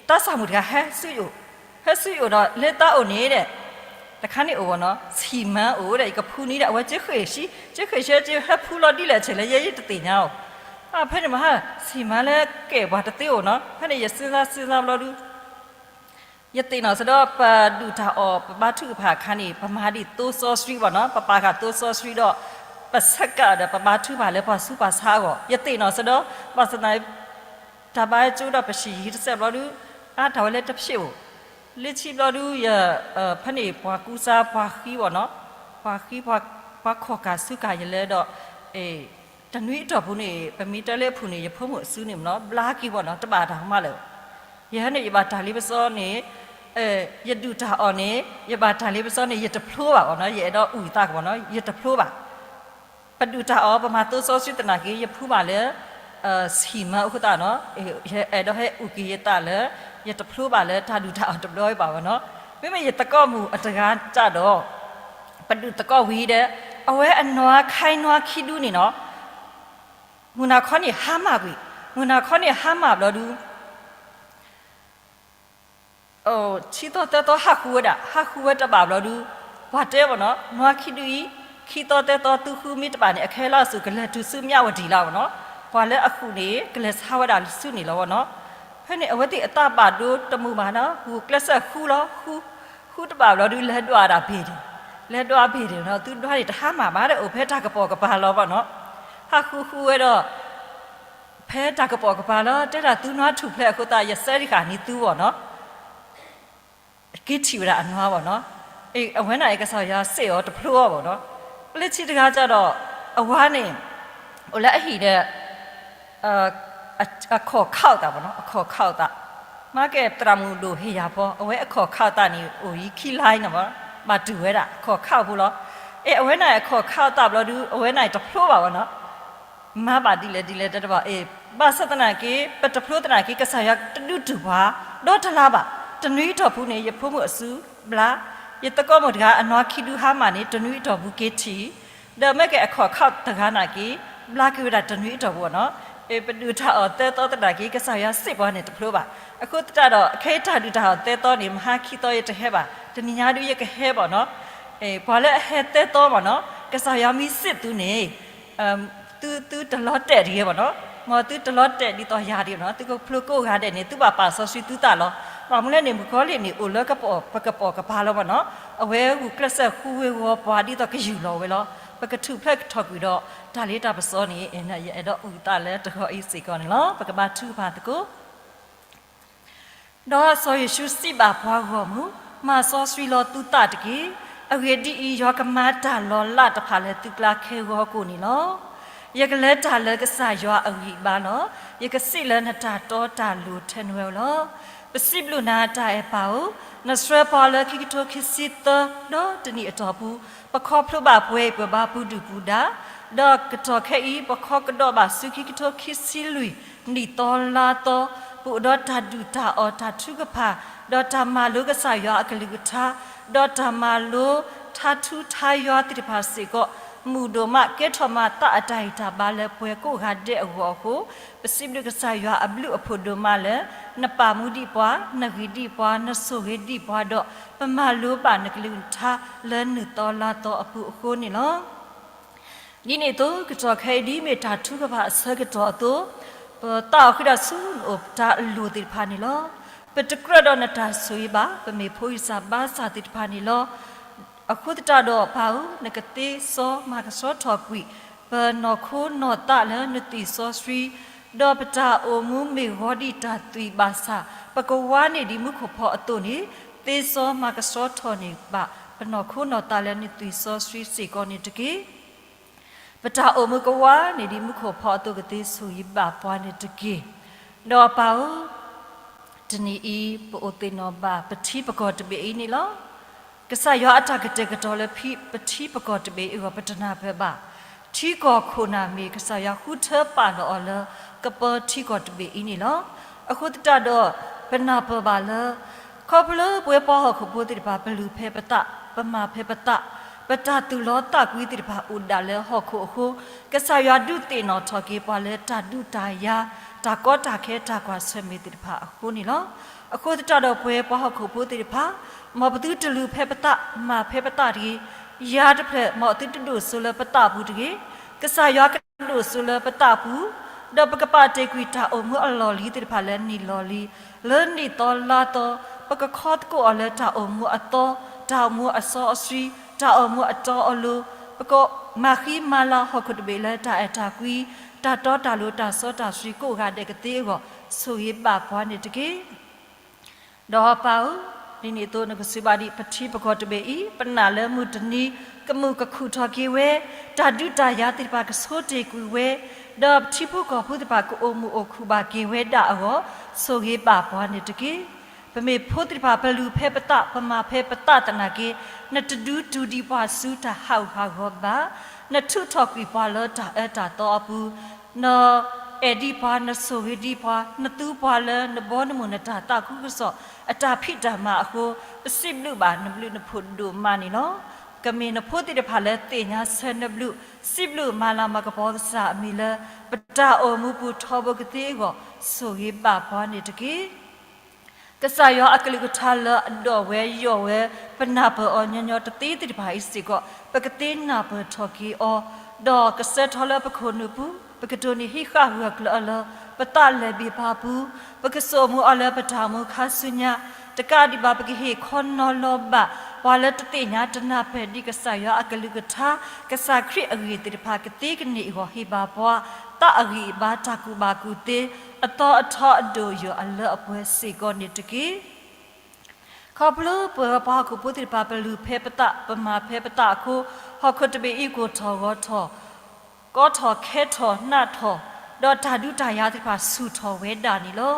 တၢ်ဆၣ်မုၣ်တဂၤဟဲဆူယအိၣ်, ဟဲဆူယအိၣ်ဒီး လၢတၢ်အိၣ်န့ၣ်ဒီး တခါန့ၣ်အိၣ်ဘၣ်နီၤ, ဆံၣ်မၤအိၣ်ဒီး ယကဖူနံၤဒီး အဝဲကဃ့ၢ်ဆံ ကဃ့ၢ်ဆံ ဟဲဖူလီၤဒ်လဲၣ်ဆဲးလဲၣ် ယဲယတသ့ၣ်ညါဧိၤ, ဖဲန့ၣ်မဟါ ဆံၣ်မၤလၢကဲၣ်ပှၤတသ့အိၣ်နီၤ, ဖဲန့ၣ် ယစ့စ့ဘျီဒုး ယသ့ၣ်နီၣ်စ့ၢ်ဒီး ပဒုၣ်တၢ်အီၣ် ပဘါထုကဖၣ်အခါန့ၣ် ပမၤဒ်သိစီဆှံဘၣ်နီၤ, ပပာ်ဃာ်သိစီဆှံဒီး ပဆဲးကးဒီး ပဘါထုကဖၣ်လၢပှၤဆူးပှၤဆါအဂီၢ်, ယသ့ၣ်နီၣ်စ့ၢ်ဒီး ဘၣ်ဆၣ်သနာ် တၢ်ဘါကၠိဒီးပဟံၣ်တစဲးဘျီဒုး အါတၢ်ဝဲလၢတဖျ့အိၣ်, လၢခံဘျီဒုး ယ ဖဲန့ၣ်ပှၤကူစါပှၤဃံဘၣ်နီၤ, ပှၤဃံ ပှၤခီၣ်ကၢ်ဆူကၢ်ယလဲၣ်ဒီး တနွံအတီၢ်ပူၤန့ၣ် ပမ့ၢ်တဲလၢအဖုၣ်န့ၣ် ယဖိမုၣ်အစုန့ၣ်မနီၤ ဘျါက့ၤဘၣ်နီၤ တဘၣ်တၢ်ကမၣ်လၢၤ, ယဟဲန့ၣ် ယဘၣ်တၢ်လ့ပစီန့ၣ် ယဒုၣ်တၢ်အီၣ်န့ၣ် ယဘၣ်တၢ်လ့ပစီန့ၣ် ယတဖျိဘၣ်ဘၣ်နီၤ ယအဲၣ်ဒိးအုၣ်သးကဘၣ်နီၤ ယတဖျိဘၣ်. ပဒုၣ်တၢ်အီၣ် ပမၤသိစီဆှံသနာ်က့ ယဖုးဘၣ်လၢ ဟံၣ်မၢအဃိသတးနီၤ, ယအဲၣ်ဒိးဟဲအုၣ်က့ၤယသးလၢ ယတဖျိဘၣ်လၢတၢ်ဒုၣ်တၢ်အီၣ်တဘျီအံၤဘၣ်ဘၣ်နီၤ. မ့မ့ၢ်ယသကိးမုၣ်အတဂၤတၢ်ဒီး ပဒုၣ်သကိးဝံၤဒီး အဝဲအနွါခါနွါခံဒုန့ၣ်နီၤ, မုၢ်နၤခီန့ၣ်ဟါမၢ်ကွံာ်, မုၢ်နၤခီန့ၣ်ဟါမၢ်ဘျီဒု ခံသီသၢသီဟးဃုဝဲဒၣ်, ဟးဃုဝဲတဘၣ်ဘျီဒု ပှၤတဲဘၣ်နီၤ, နွါခံဒုအံၤ ခံသီသၢသီသုဃုမ့ၢ်တဘၣ်န့ၣ် အခဲလၢာ်ဆူၣ်ကလဲၤတုၤဆူမၠးဝတံၣ်လီၤဘၣ်နီၤ. ပှၤလၢအဃုာ်န့ၣ် ကလဲၤဆါဝဲဒၣ်ဆူန့ၣ်လီၤဘၣ်နီၤ. ဖဲန့ၣ်အဝဲသ့ၣ်အသးဘၣ်ဒိတမုာ်ဘၣ်နီၤ, ဂုာ်ကျဲးစၢးဃုလီၤ, ဃုတဘၣ်ဘျီဒု လဲၤဒွးဒၣ်ဘ့ၣ်ဒ့ၣ်, လဲၤဒွးဘ့ၣ်ဒ့ၣ်နီၤ, သုဒွးန့ၣ်တဟါမၢ်ဘၣ်ဒီး အိၣ်ဖဲတၢ်ကပိာ်ကပၤလီၤဘၣ်နီၤ. ဟးဃုဃုဝဲဒီး ဖဲတၢ်ကပိာ်ကပၤလီၤ, တဲဒၣ်သုနွါထူၣ်ဖျဲးအဃိသတး ယစဲးတဃာ်န့ၢ်သုဘၣ်နီၤ. က့ၤထံၣ်ဝဲဒၣ်အနွါဘၣ်နီၤ. အဝဲန့ၣ်အံၤကစၢ်ယွၤစံးအီၤတဖျိအီၤဘၣ်နီၤ. ပျဲထံတဂၤကဒီး အဝၤန့ၣ် အိၣ်လၢအဟံၣ်ဒီး အခီၣ်ခးအသးဘၣ်နီၤ, အခီၣ်ခးအသး, မၤကဲသရၣ်မုၣ်ဒိၣ်ဟ့ၣ်ယၤဖီ အဝဲအခီၣ်ခးအသးန့ၣ် အိၣ်အံၤခံလါအံၤနီၤ, ဘၣ်တုၤဝဲဒၣ် အခီၣ်ခးအဖိလီၤ. အဲ အဝဲန့ၣ်အခီၣ်ခးအသးဘျီဒု အဝဲန့ၣ်တဖျိဘၣ်ဘၣ်နီၤ. မၤဘၣ်ဒ်လဲၣ်ဒ်လဲၣ်တဲတဘၣ်, အ့ ဘၣ်ဆၣ်သနာ်က့ ပတဖျိသနာ်က့ ကစၢ်ယွၤတဒုးတုၢ်ပှၤ ဒီတလါဘၣ်, တနွံအတီၢ်ပူၤန့ၣ် ယဖိမုၣ်အစုဘျါ, ယသကိးမုၣ်တဂၤအနွါခံဒုဟါမၢ်န့ၣ် တနွံအတီၢ်ပူၤက့ၤထံၣ်, ဒီးမ့ၢ်ကဲအခီၣ်ခးတဂၤနာ်က့ ဘျါက့ၤဝဲဒၣ်တနွံအတီၢ်ပူၤဘၣ်နီၤ. အ့ ပဒုၣ်တၢ်အီၣ်သၢသီသနာ်က့ ကစၢ်ယွၤစံးပှၤန့ၣ်တဖျိဘၣ်. အဃိသတးဒီး ခဲအံၤတၢ်ဒုၣ်တၢ်အီၣ်သၢသီန့ၣ် မဟါခံသီယတဟဲဘၣ်, တနံၤညါဒုယကဟဲဘၣ်နီၤ. ပှၤလၢအဟဲသၢသီဘၣ်နီၤ, ကစၢ်ယွၤမ့ၢ်စံးသုန့ၣ် သု သုတလီၤတဲာ်တဂ့ၤဘၣ်နီၤ, မ်သုတလီၤတဲာ်ဒ်သိးယၤတဂ့ၤဘၣ်နီၤ, သုကဖျိကိးဂၤဒဲးန့ၣ် သုဘၣ်ပာ်စီဆှံသုသးလီၤ. ဘၣ်မနုၤလဲၣ်န့ၣ် မုၣ်ကီၤလံၢ်န့ၣ် အိၣ်လၢကပိာ် ပကပိာ်ကပၤလီၤဘၣ်နီၤ, အဝဲဂုာ်ကျဲးစၢးဃုဝ့ၤဝီၤပှၤဒ်သိးကယူၢ်လီၤဝဲလီၤ. ပကထူၣ်ဖျဲးထီၣ်ကွံာ်ဒီး တၢ်လ့တၢ်ပစီန့ၣ် ယအဲၣ်ဒိးအုၣ်သးလၢတဂီၤအံၤစ့ၢ်ကီးန့ၣ်လီၤ. ပကဘါထုကဖၣ်သကိး ဒီးစီၤယိၤၡူစံးဘၣ်ပှၤဂီၢ်မုၢ်, မၤစီဆှံလီၤသုသးတက့ၢ်. အဂ့ၢ်ဒ်အံၤ, ယွၤကမၤတၢ်လီၤလးတဖၣ်လၢသုကျါခဲဂီၤကိာ်န့ၣ်လီၤ. ယကလဲၤတၢ်လၢကစၢ်ယွၤအဂံၢ်အဘါလီၤ. ယကစံးလၢနတၢ်တီတၢ်လိၤထဲနွဲလီၤ. ပစံးဘျုးနၤ တၢ်အဲၣ်ပၢ်ဧၢ, နဆှၢပှၤလၢခံကထိခံဆံသၢ ဒီးတနံၣ်အတီၢ်ပူၤ, ပခီဖျိဘၣ်ပှဲၤအံၤပှဲၤဘါပူၤဒုၣ်ပူၤဒါ, ဒီးကတီၢ်ခဲအံၤ ပခီကဒီးဘၣ်ဆူခံကထိခံဆံလွံၢ် နံၣ်သီလါသီ, ပအိၣ်ဒီးတၢ်ဒုၣ်တၢ်အီၣ်တၢ်ထုကဖၣ်, ဒီးတၢ်မၤလိကစၢ်ယွၤအကလုၢ်ကထါ, ဒီးတၢ်မၤလိထါထူထါယွၤသ့ၣ်တဖၣ်စ့ၢ်ကီး, မုာ်ဒိၣ်မး ကဲထီၣ်မၤသးအတၢ်ဂံၢ်တၢ်ဘါလၢပှဲၤကိးဂၤဒဲးအဂီၢ်အဃိ, ပစံးဘျုးကစၢ်ယွၤအဘျုးအဖှိၣ်ဒိၣ်မးလၢ နပာ်မူဒံးပှၤ, နဂံၢ်ဒံးပှၤ, နဆိၣ်ဂ့ၤဒံးပှၤဒီး ပမၤလိဘၣ်နကလုၢ်ကထါလၢနံၣ်သီလါသီအပူၤအဃိန့ၣ်လီၤ. ဒ်န့ၣ်အသိး ကတီၢ်ခဲအံၤဒ်မ့ၢ်တၢ်ထုကဖၣ်အဆၢကတီၢ်အသိး, ပသးအိၣ်ဃုာ်ဒီးဆူနအိၣ်တၢ်အလိၤသ့ၣ်တဖၣ်န့ၣ်လီၤ. ပတကြၢးဒီးနတၢ်ဆိၣ်ဂ့ၤဘၣ်, ပမ့ၢ်ဖိအံသၣ်ဘါစၢ်သ့ၣ်တဖၣ်န့ၣ်လီၤ. အဃိသတးဒီးပၢ်ဧၢ, နကသ့စီမၤကဆှီထီၣ်ကွံာ် ပနီၢ်ခိနီၢ်သးလၢနသွံၣ်စီဆှံ, ဒီးပတၢ်အိၣ်မူမ့ၢ်ဂီၤဒ်တၢ်သွံၣ်ဘၣ်ဆၣ်, ပကဝါန့ၢ်ဒ်မူခိၣ်ဖီအသိးန့ၣ်, သ့စီမၤကဆှီထီၣ်န့ၢ်ဘၣ် ပနီၢ်ခိနီၢ်သးလၢနသွံၣ်စီဆှံစ့ၢ်ကီးန့ၣ်တက့ၢ်. ပတၢ်အိၣ်မူကဝါန့ၢ်ဒ်မူခိၣ်ဖီအသိး ကသ့ဆိၣ်ဂ့ၤဘၣ်ပှၤန့ၣ်တက့ၢ်. ဒီးပၢ်ဧၢ, တနံၤအံၤ ပအိၣ်သ့ၣ်နီၣ်ဘၣ်ပထံပကီၢ်တဘ့ၣ်အံၤန့ၣ်လီၤ. ကစၢ်ယွၤအတၢ်ကတဲာ်ကတီၤလၢပထံပကီၢ်တဘ့ၣ်အံၤအဂီၢ် ပတနၢ်ပၢၢ်ဘၣ်. ထံကီၢ်ခိၣ်နၢ်မ့ၢ်ကစၢ်ယွၤဃုထၢပာ်လီၤအီၤလၢ ကပၢထံကီၢ်တဘ့ၣ်အံၤန့ၣ်လီၤ. အဃိသတးဒီး ပနၢ်ပၢၢ်ဘၣ်လၢ ခီဖျိလၢပဝဲပှၤဟီၣ်ခိၣ်ဖိသ့ၣ်တဖၣ် ပလုၢ်ဖဲပသး, ပမၤဖဲပသး, ပတၢ်သူၣ်လီသးကွံသ့ၣ်တဖၣ်အိၣ်ဒၣ်လၢဟီၣ်ခိၣ်အဃိ, ကစၢ်ယွၤဒုးသ့ၣ်နီၣ်ထီၣ်က့ၤပှၤလၢတၢ်ဒုးတၢ်ယၤ, တၢ်ကီတၢ်ခဲ တၢ်ကွၢ်ဆၢၣ်မဲာ်သ့ၣ်တဖၣ်အဃိန့ၣ်လီၤ. အဃိသတးဒီးပဝဲပှၤဟီၣ်ခိၣ်ဖိသ့ၣ်တဖၣ်, မ်ပသုတလုၢ်ဖဲပသး, မၤဖဲပသးတဂ့ၤ, ယၤတဖျၢၣ် မ်အသုတဒိၣ်စိလၢပသးပူၤတဂ့ၤ, ကစၢ်ယွၤကဒိၣ်စိလၢပသးပူၤ, ဒီးပကပာ်တ့ၢ်ကွံာ်တၢ်အိၣ်မူအလီၢ်လံၤသ့ၣ်တဖၣ်လၢနံၣ်လီၢ်လံၤ, လၢနံၣ်သီလါသီ, ပကခီသကိးအီၤလၢတၢ်အိၣ်မူအသီ, တၢ်အိၣ်မူအစီအဆှံ, တၢ်အိၣ်မူအတီအလိၤ, ပကမၤဃံမၤလၤဟီၣ်ခိၣ်တဘ့ၣ်လၢတၢ်အဲၣ်တၢ်ကွံ, တၢ်တီတၢ်လိၤ တၢ်စီတၢ်ဆှံကိးဂၤဒဲးကသ့အဂီၢ်, ဆိၣ်ဂ့ၤဘၣ်ပှၤန့ၣ်တက့ၢ်. ဒီးပၢ်ဧၢ, ဒ်န့ၣ်အသိးနကစံးဘၣ်ဒ်ပထံပကီၢ်တဘ့ၣ်အံၤ, ပနာ်လၢမုၢ်တနံၤ ကမူၣ်ကခူၣ်ထီၣ်က့ၤဝဲ, တၢ်ဒုးတၢ်ယၤသ့ၣ်တဖၣ်ကဆိတ့ၢ်ကွံာ်ဝဲ, ဒီးပထံဖိကီၢ်ဖိသ့ၣ်တဖၣ်ကအိၣ်မုာ်အိၣ်ခုၣ်ဘၣ်က့ၤဝဲဒၣ်အဂီၢ်, ဆိၣ်ဂ့ၤဘၣ်ပှၤန့ၣ်တက့ၢ်. ပမ့ၢ်ဖိသ့ၣ်တဖၣ် ပလုၢ်ဖဲပသး, ပမၤဖဲပသးသနာ်က့, နတဒုးတူၢ်ဒံးပှၤဆူတၢ်ဟးဂူာ်ဟးဂီၤဘၣ်, နထုးထီၣ်ကွံာ်ပှၤလၢတၢ်အၢတၢ်သီအပူၤ, န အဲၣ်ဒံးပှၤ, နဆိၣ်ဂ့ၤဒံးပှၤ, နသူပှၤလၢနဘီနမုၢ်နတၢ်သးခုကစီၣ် အတၢ်ဖံးတၢ်မၤအဃိ, ပစံးဘျုးဘၣ်နဘျုးနဖှိၣ်ဒိၣ်မးန့ၣ်လီၤ. ကမ့ၢ်နဖိသ့ၣ်တဖၣ်လၢသ့ၣ်ညါဆၢနဘျုး, စံးဘျုးမၤလၤမၤကပီၤကစၢ်အမံၤလၢ ပတၢ်အိၣ်မူပူၤထီဘိကသ့အဂီၢ် ဆိၣ်ဂ့ၤဘၣ်ပှၤန့ၣ်တက့ၢ်. ကစၢ်ယွၤအကလုၢ်ကထါလၢအဒိးဝဲယိာ်ဝဲ ပနၢ်ပၢၢ်အီၤညီညီတသ့သ့ၣ်တဖၣ်အံၤစ့ၢ်ကီး ပကသ့နၢ်ပၢၢ်ထီၣ်က့ၤအီၤ, ဒီးကဆှၢထီၣ်လၢပခိၣ်နူာ်ပူၤ, ပကတိၢ်န့ၢ်ဟံးဃာ်ဂၢၢ်ကျၢၤအီၤလၢ ပသးလဲၤဘ့ၣ်ပၤပူၤ, ပကစိာ်မူအီၤလၢပတၢ်အိၣ်မူခါဆူညါ, တကးဒံးဘၣ် ပကဟ့ၣ်ခီနီၤလီၤဘၣ် ပှၤလၢတသ့ၣ်ညါတနၢ်ပၢၢ်ဒံးကစၢ်ယွၤအကလုၢ်ကထါ, ကစၢ်ခရံာ်အဂ့ၢ်သ့ၣ်တဖၣ်ကသ့ကန့ၢ်အဂီၢ် ဟ့ၣ်ဘၣ်ပှၤ သးအဂံၢ်အဘါတၢ်ကူၣ်ဘၣ်ကူၣ်သ့ အသီအထီအဒိၣ်ယိာ်အလၢအပှဲၤစ့ၢ်ကီးန့ၣ်တက့ၢ်. ခီဖျိပဝဲပှၤဟီၣ်ခိၣ်ဖိသ့ၣ်တဖၣ် ပလုၢ်ဖဲပသး ပမၤဖဲပသးအဃိ, ဟီၣ်ခိၣ်တဘ့ၣ်အံၤကိၢ်ထီၣ်ဂီၤထီၣ်, ကီထီၣ်ခဲထီၣ်နးထီၣ်, ဒီးတၢ်ဒုးတၢ်ယၤသ့ၣ်တဖၣ်ဆူၣ်ထီၣ်ဝဲဒၣ်န့ၣ်လီၤ.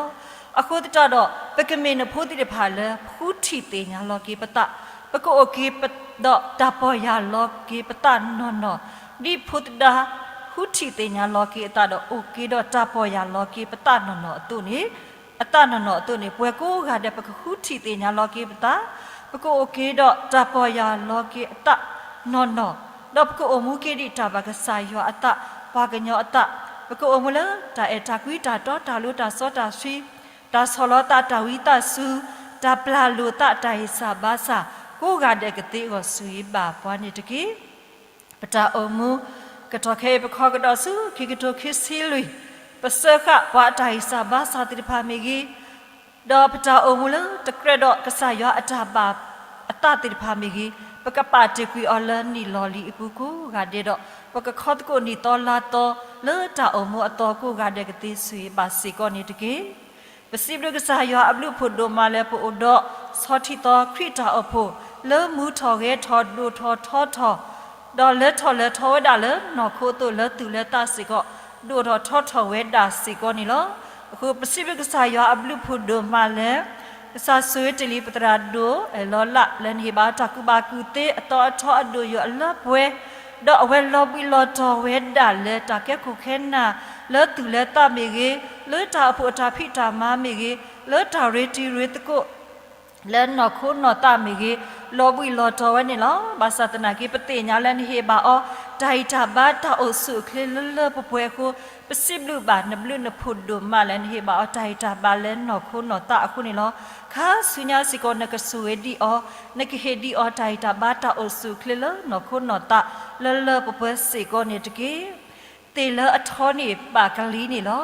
အဃိသတးဒီး ပကမ့ၢ်နဖိသ့ၣ်တဖၣ်လၢ ဃုထံၣ်သ့ၣ်ညါလီၤက့ၤပသး, ပကအိၣ်က့ၤ ဒီးတၢ်ပီၢ်ယၢ်လီၤက့ၤပသးနီၢ်နီၢ်, ဒ်ဖိသဒါ ဃုထံၣ်သ့ၣ်ညါလီၤက့ၤအသးဒီး အိၣ်က့ၤဒီးတၢ်ပီၢ်ယၢ်လီၤက့ၤပသးနီၢ်နီၢ်အသိးန့ၣ်, အသးနီၢ်နီၢ်အသိးန့ၣ် ပဝဲကိးဂၤဒဲး ပကဃုထံၣ်သ့ၣ်ညါလီၤက့ၤပသး, ပကအိၣ်က့ၤဒီးတၢ်ပီၢ်ယၢ်လီၤက့ၤအသးနီၢ်နီၢ်, ဒီးပကအိၣ်မူက့ၤဒံးတၢ်ဘၣ်ကစၢ်ယွၤအသး, ပှၤကညီအသး, ပကအိၣ်မူလၢတၢ်အဲၣ်တၢ်ကွံ တၢ်တီတၢ်လိၤ တၢ်စီတၢ်ဆှံ, တၢ်ဆီၣ်လီၤသး တၢ်ဝံသးစူၤ, တၢ်ပျၢ်လိာ်သး တၢ်ဟ့ၣ်စၢ်ဘါစၢ်, ကိးဂၤဒဲးကသ့အဂီၢ် ဆိၣ်ဂ့ၤဘၣ်ပှၤန့ၣ်တက့ၢ်. ပတၢ်အိၣ်မူ ကတီၢ်ခဲအံၤ ပခီကဒီးဆူ ခံကထိခံဆံလွံၢ်, ပစၢဃာ်ပှၤအတၢ်ဟ့ၣ်စၢ်ဘါစၢ်သ့ၣ်တဖၣ်မ့ၢ်ဂ့ၤ, ဒီးပတၢ်အိၣ်မူလၢတကြၢးဒီးကစၢ်ယွၤအတၢ်ဘၣ်အသးသ့ၣ်တဖၣ်မ့ၢ်ဂ့ၤ, ပကပာ်တ့ၢ်ကွံာ်အီၤလၢနံၣ်လီၢ်လံၤအပူၤကိးဂၤဒဲးဒီး ပကခီသကိးနံၣ်သီလါသီ လၢတၢ်အိၣ်မူအသီကိးဂၤဒဲးကသ့ ဆိၣ်ဂ့ၤဘၣ်စ့ၢ်ကီးန့ၣ်တက့ၢ်. ပစံးဘျုးကစၢ်ယွၤအဘျုးအဖှိၣ်ဒိၣ်မးလၢ ပအိၣ်ဒီးဆီထံသီခရံာ်တၢ်အိၣ်ဖှိၣ် လၢမူထီၣ်ဂဲၤထီၣ် ဒိၣ်ထီၣ်ထီထီၣ် ဒီးလဲၤထီၣ်လဲၤထီဝဲဒၣ်လၢနီၢ်ခိအသိး လၢသူၣ်လၢသးစ့ၢ်ကီး ဒိၣ်ထီၣ်ထီထီၣ်ဝဲဒၣ်စ့ၢ်ကီးန့ၣ်လီၤ. အဃိ ပစံးဘျုးကစၢ်ယွၤအဘျုးအဖှိၣ်ဒိၣ်မးလၢ ကစၢ်ဆိၣ်ဂ့ၤတ့ၢ်လံပသရၣ်ဒိၣ်အဲၣ်လီၤလး လၢနဟ့ၣ်ဘၣ်တၢ်ကူၣ်ဘၣ်ကူၣ်သ့ အသီအထီအဒိၣ်ယိာ်အလၢပှဲၤ, ဒီးအဝဲလီၤဘှံးလီၤတီၤဝဲဒၣ်လၢတၢ်ကဲခိၣ်ခဲနၢ် လၢသူၣ်လၢသးမ့ၢ်ဂ့ၤ, လၢတၢ်အိၣ်ဖှိၣ်အတၢ်ဖံးတၢ်မၤမ့ၢ်ဂ့ၤ, လၢတၢ်ရ့တံၤရ့သကိး လၢနီၢ်ခိနီၢ်သးမ့ၢ်ဂ့ၤ, လီၤဘှံးလီၤတီၤဝဲန့ၣ်လီၤ. ဘၣ်ဆၣ်သနာ်က့ ပသ့ၣ်ညါလၢနဟ့ၣ်ဘၣ်အီၤ တၢ်ဂံၢ်တၢ်ဘါတၢ်အိၣ်ဆူၣ်အိၣ်ချ့လၢလၢပှဲၤပှဲၤအဃိ, ပစံးဘျုးဘၣ်နဘျုးနဖှိၣ်ဒိၣ်မးလၢ နဟ့ၣ်ဘၣ်အီၤတၢ်ဂံၢ်တၢ်ဘါလၢနီၢ်ခိနီၢ်သးအဃိန့ၣ်လီၤ. ခါဆူညါစ့ၢ်ကီး နကဆိၣ်ဂ့ၤဒံးအီၤ, နကဟ့ၣ်ဒံးအီၤ တၢ်ဂံၢ်တၢ်ဘါတၢ်အိၣ်ဆူၣ်အိၣ်ချ့လၢနီၢ်ခိနီၢ်သး လၢလၢပှဲၤပှဲၤစ့ၢ်ကီးန့ၣ်တက့ၢ်. သ့ၣ်လၢအထီန့ၢ်ဘၣ်ကလံၤန့ၣ်လီၤ.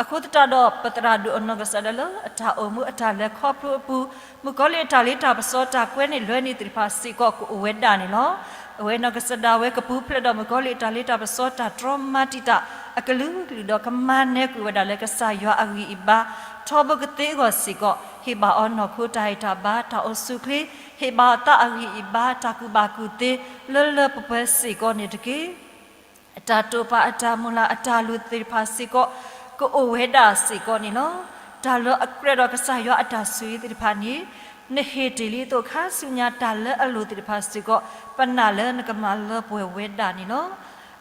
အဃိသတးဒီး ပသရၣ်ဒိၣ်အနီၢ်ကစၢ်ဒၣ်လၢ အတၢ်အိၣ်မူအတၢ်လဲၤခီဖျိအပူၤ, မုၣ်ကီၤလံၢ်အတၢ်လ့တၢ်ပစီတၢ်ကွဲန့ၢ်လွဲန့ၢ်သ့ၣ်တဖၣ်စ့ၢ်ကီး ကအိၣ်ဝဲဒၣ်န့ၣ်လီၤ. အဝဲနီၢ်ကစၢ်ဒၣ်ဝဲကပူၤဖျဲးဒီး မုၣ်ကီၤလံၢ်အတၢ်လ့တၢ်ပစီတၢ်တြီမၤတံာ်တာ်အကလုာ်ကလုာ်ဒီး ကမၤနၢၤကွံာ်ဝဲဒၣ်လၢကစၢ်ယွၤအဂံၢ်အဘါ ထီဘိကသ့အဂီၢ်စ့ၢ်ကီး ဟ့ၣ်ဘၣ်အီၤနီၢ်ခိတၢ်ဂံၢ်တၢ်ဘါတၢ်အိၣ်ဆူၣ်အိၣ်ချ့, ဟ့ၣ်ဘၣ်အီၤသးအဂံၢ်အဘါတၢ်ကူၣ်ဘၣ်ကူၣ်သ့ လၢလၢပှဲၤပှဲၤစ့ၢ်ကီးန့ၣ်တက့ၢ်. အတၢ်တိာ်ပာ်အတၢ်မုၢ်လၢ်အတၢ်လိၣ်သ့ၣ်တဖၣ်စ့ၢ်ကီး ကအိၣ်ဝဲဒၣ်စ့ၢ်ကီးန့ၣ်လီၤ. တၢ်လၢအကြၢးဒီးကစၢ်ယွၤအတၢ်ဆိၣ်ဂ့ၤသ့ၣ်တဖၣ်န့ၣ် နဟ့ၣ်တ့ၢ်လံအသိး ခါဆူညါတၢ်လၢအလိၣ်သ့ၣ်တဖၣ်စ့ၢ်ကီး ပနာ်လၢနကမၤလၢပှဲၤဝဲဒၣ်န့ၣ်လီၤ.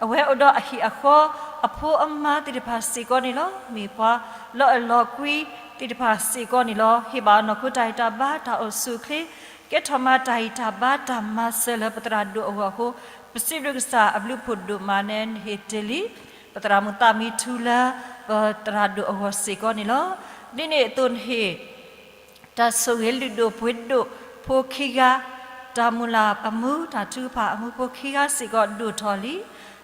အဝဲအိၣ်ဒီးအဟံၣ်အဃီ အဖိအမါသ့ၣ်တဖၣ်စ့ၢ်ကီးန့ၣ်လီၤ. မ့ၢ်ပှၤလီၤအဲၣ်လီၤကွံသ့ၣ်တဖၣ်စ့ၢ်ကီးန့ၣ်လီၤ. ဟ့ၣ်ဘၣ်အီၤနီၢ်ခိတၢ်ဂံၢ်တၢ်ဘါတၢ်အိၣ်ဆူၣ်အိၣ်ချ့, ကဲထီၣ်မၤတၢ်ဂံၢ်တၢ်ဘါတၢ်မၤစၢၤလၢပသရၣ်ဒိၣ်အဂီၢ်အဃိ, ပစံးဘျုးကစၢ်အဘျုးဖှိၣ်ဒိၣ်မးလၢ နဟ့ၣ်တ့ၢ်လံ ပသရၣ်မုၣ်သးမံထူလၢ ပသရၣ်ဒိၣ်အဂီၢ်စ့ၢ်ကီးန့ၣ်လီၤ. ဒ်န့ၣ်အသိးနဟ့ၣ် တၢ်ဆိၣ်ဂ့ၤလုၢ်ဒိၣ်ပှ့ၤဒိၣ်ဖိခံဂၤ, တၢ်မုၢ်လၢ်အမူ တၢ်ထုကဖၣ်အမူဖိခံဂၤစ့ၢ်ကီးဒိၣ်ထီၣ်လံ.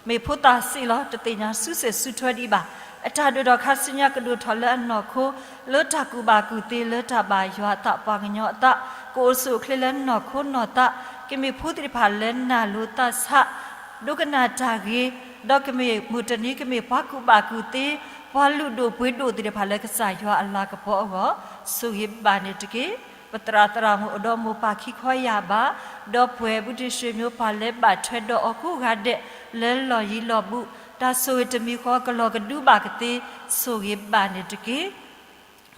မ့ၢ်ဖိသၣ်ဆံးလီၤ တသ့ၣ်ညါစုစ့ၣ်စုထွဲဒံးဘၣ်. အတၢ်ဒိၣ်ထီၣ်ခါဆူညါကဒိၣ်ထီၣ်လၢအနီၢ်ခိ လၢတၢ်ကူၣ်ဘၣ်ကူၣ်သ့ လၢတၢ်ဘၣ်ယွၤအသး ပှၤကညီအသး ကအိၣ်ဆူၣ်အိၣ်ချ့လၢနီၢ်ခိနီၢ်သး, ကမ့ၢ်ဖိသ့ၣ်တဖၣ်လၢနာ်လိာ်သးဆး ဒိကနၣ်တၢ်ဂ့ၤ, ဒီးကမ့ၢ်မုၢ်တနံၤကမ့ၢ်ပှၤကူၣ်ဘၣ်ကူၣ်သ့, ပှၤလုၢ်ဒိၣ်ပှ့ၤဒိၣ်သ့ၣ်တဖၣ်လၢကစၢ်ယွၤအလၤကပီၤအဂီၢ် ဆိၣ်ဂ့ၤဘၣ်န့ၣ်တက့ၢ်. ပသရၣ်သရၣ်မုၣ်အိၣ်ဒီးမိၢ်ပၢ်ခံခီယာ်ဘး, ဒီးပှဲၤဘူးတံၢ်ရွှ့ၣ်မိၢ်ပၢ်လၢဘၣ်ထွဲဒီးအီၤကိးဂၤဒဲး လၢလီၢ်ယံၤလီၢ်ဘူး, တၢ်ဆိၣ်ဂ့ၤတမံၤဃီကလီၤကဒုဘၣ်ကသ့ ဆိၣ်ဂ့ၤဘၣ်န့ၣ်တက့ၢ်.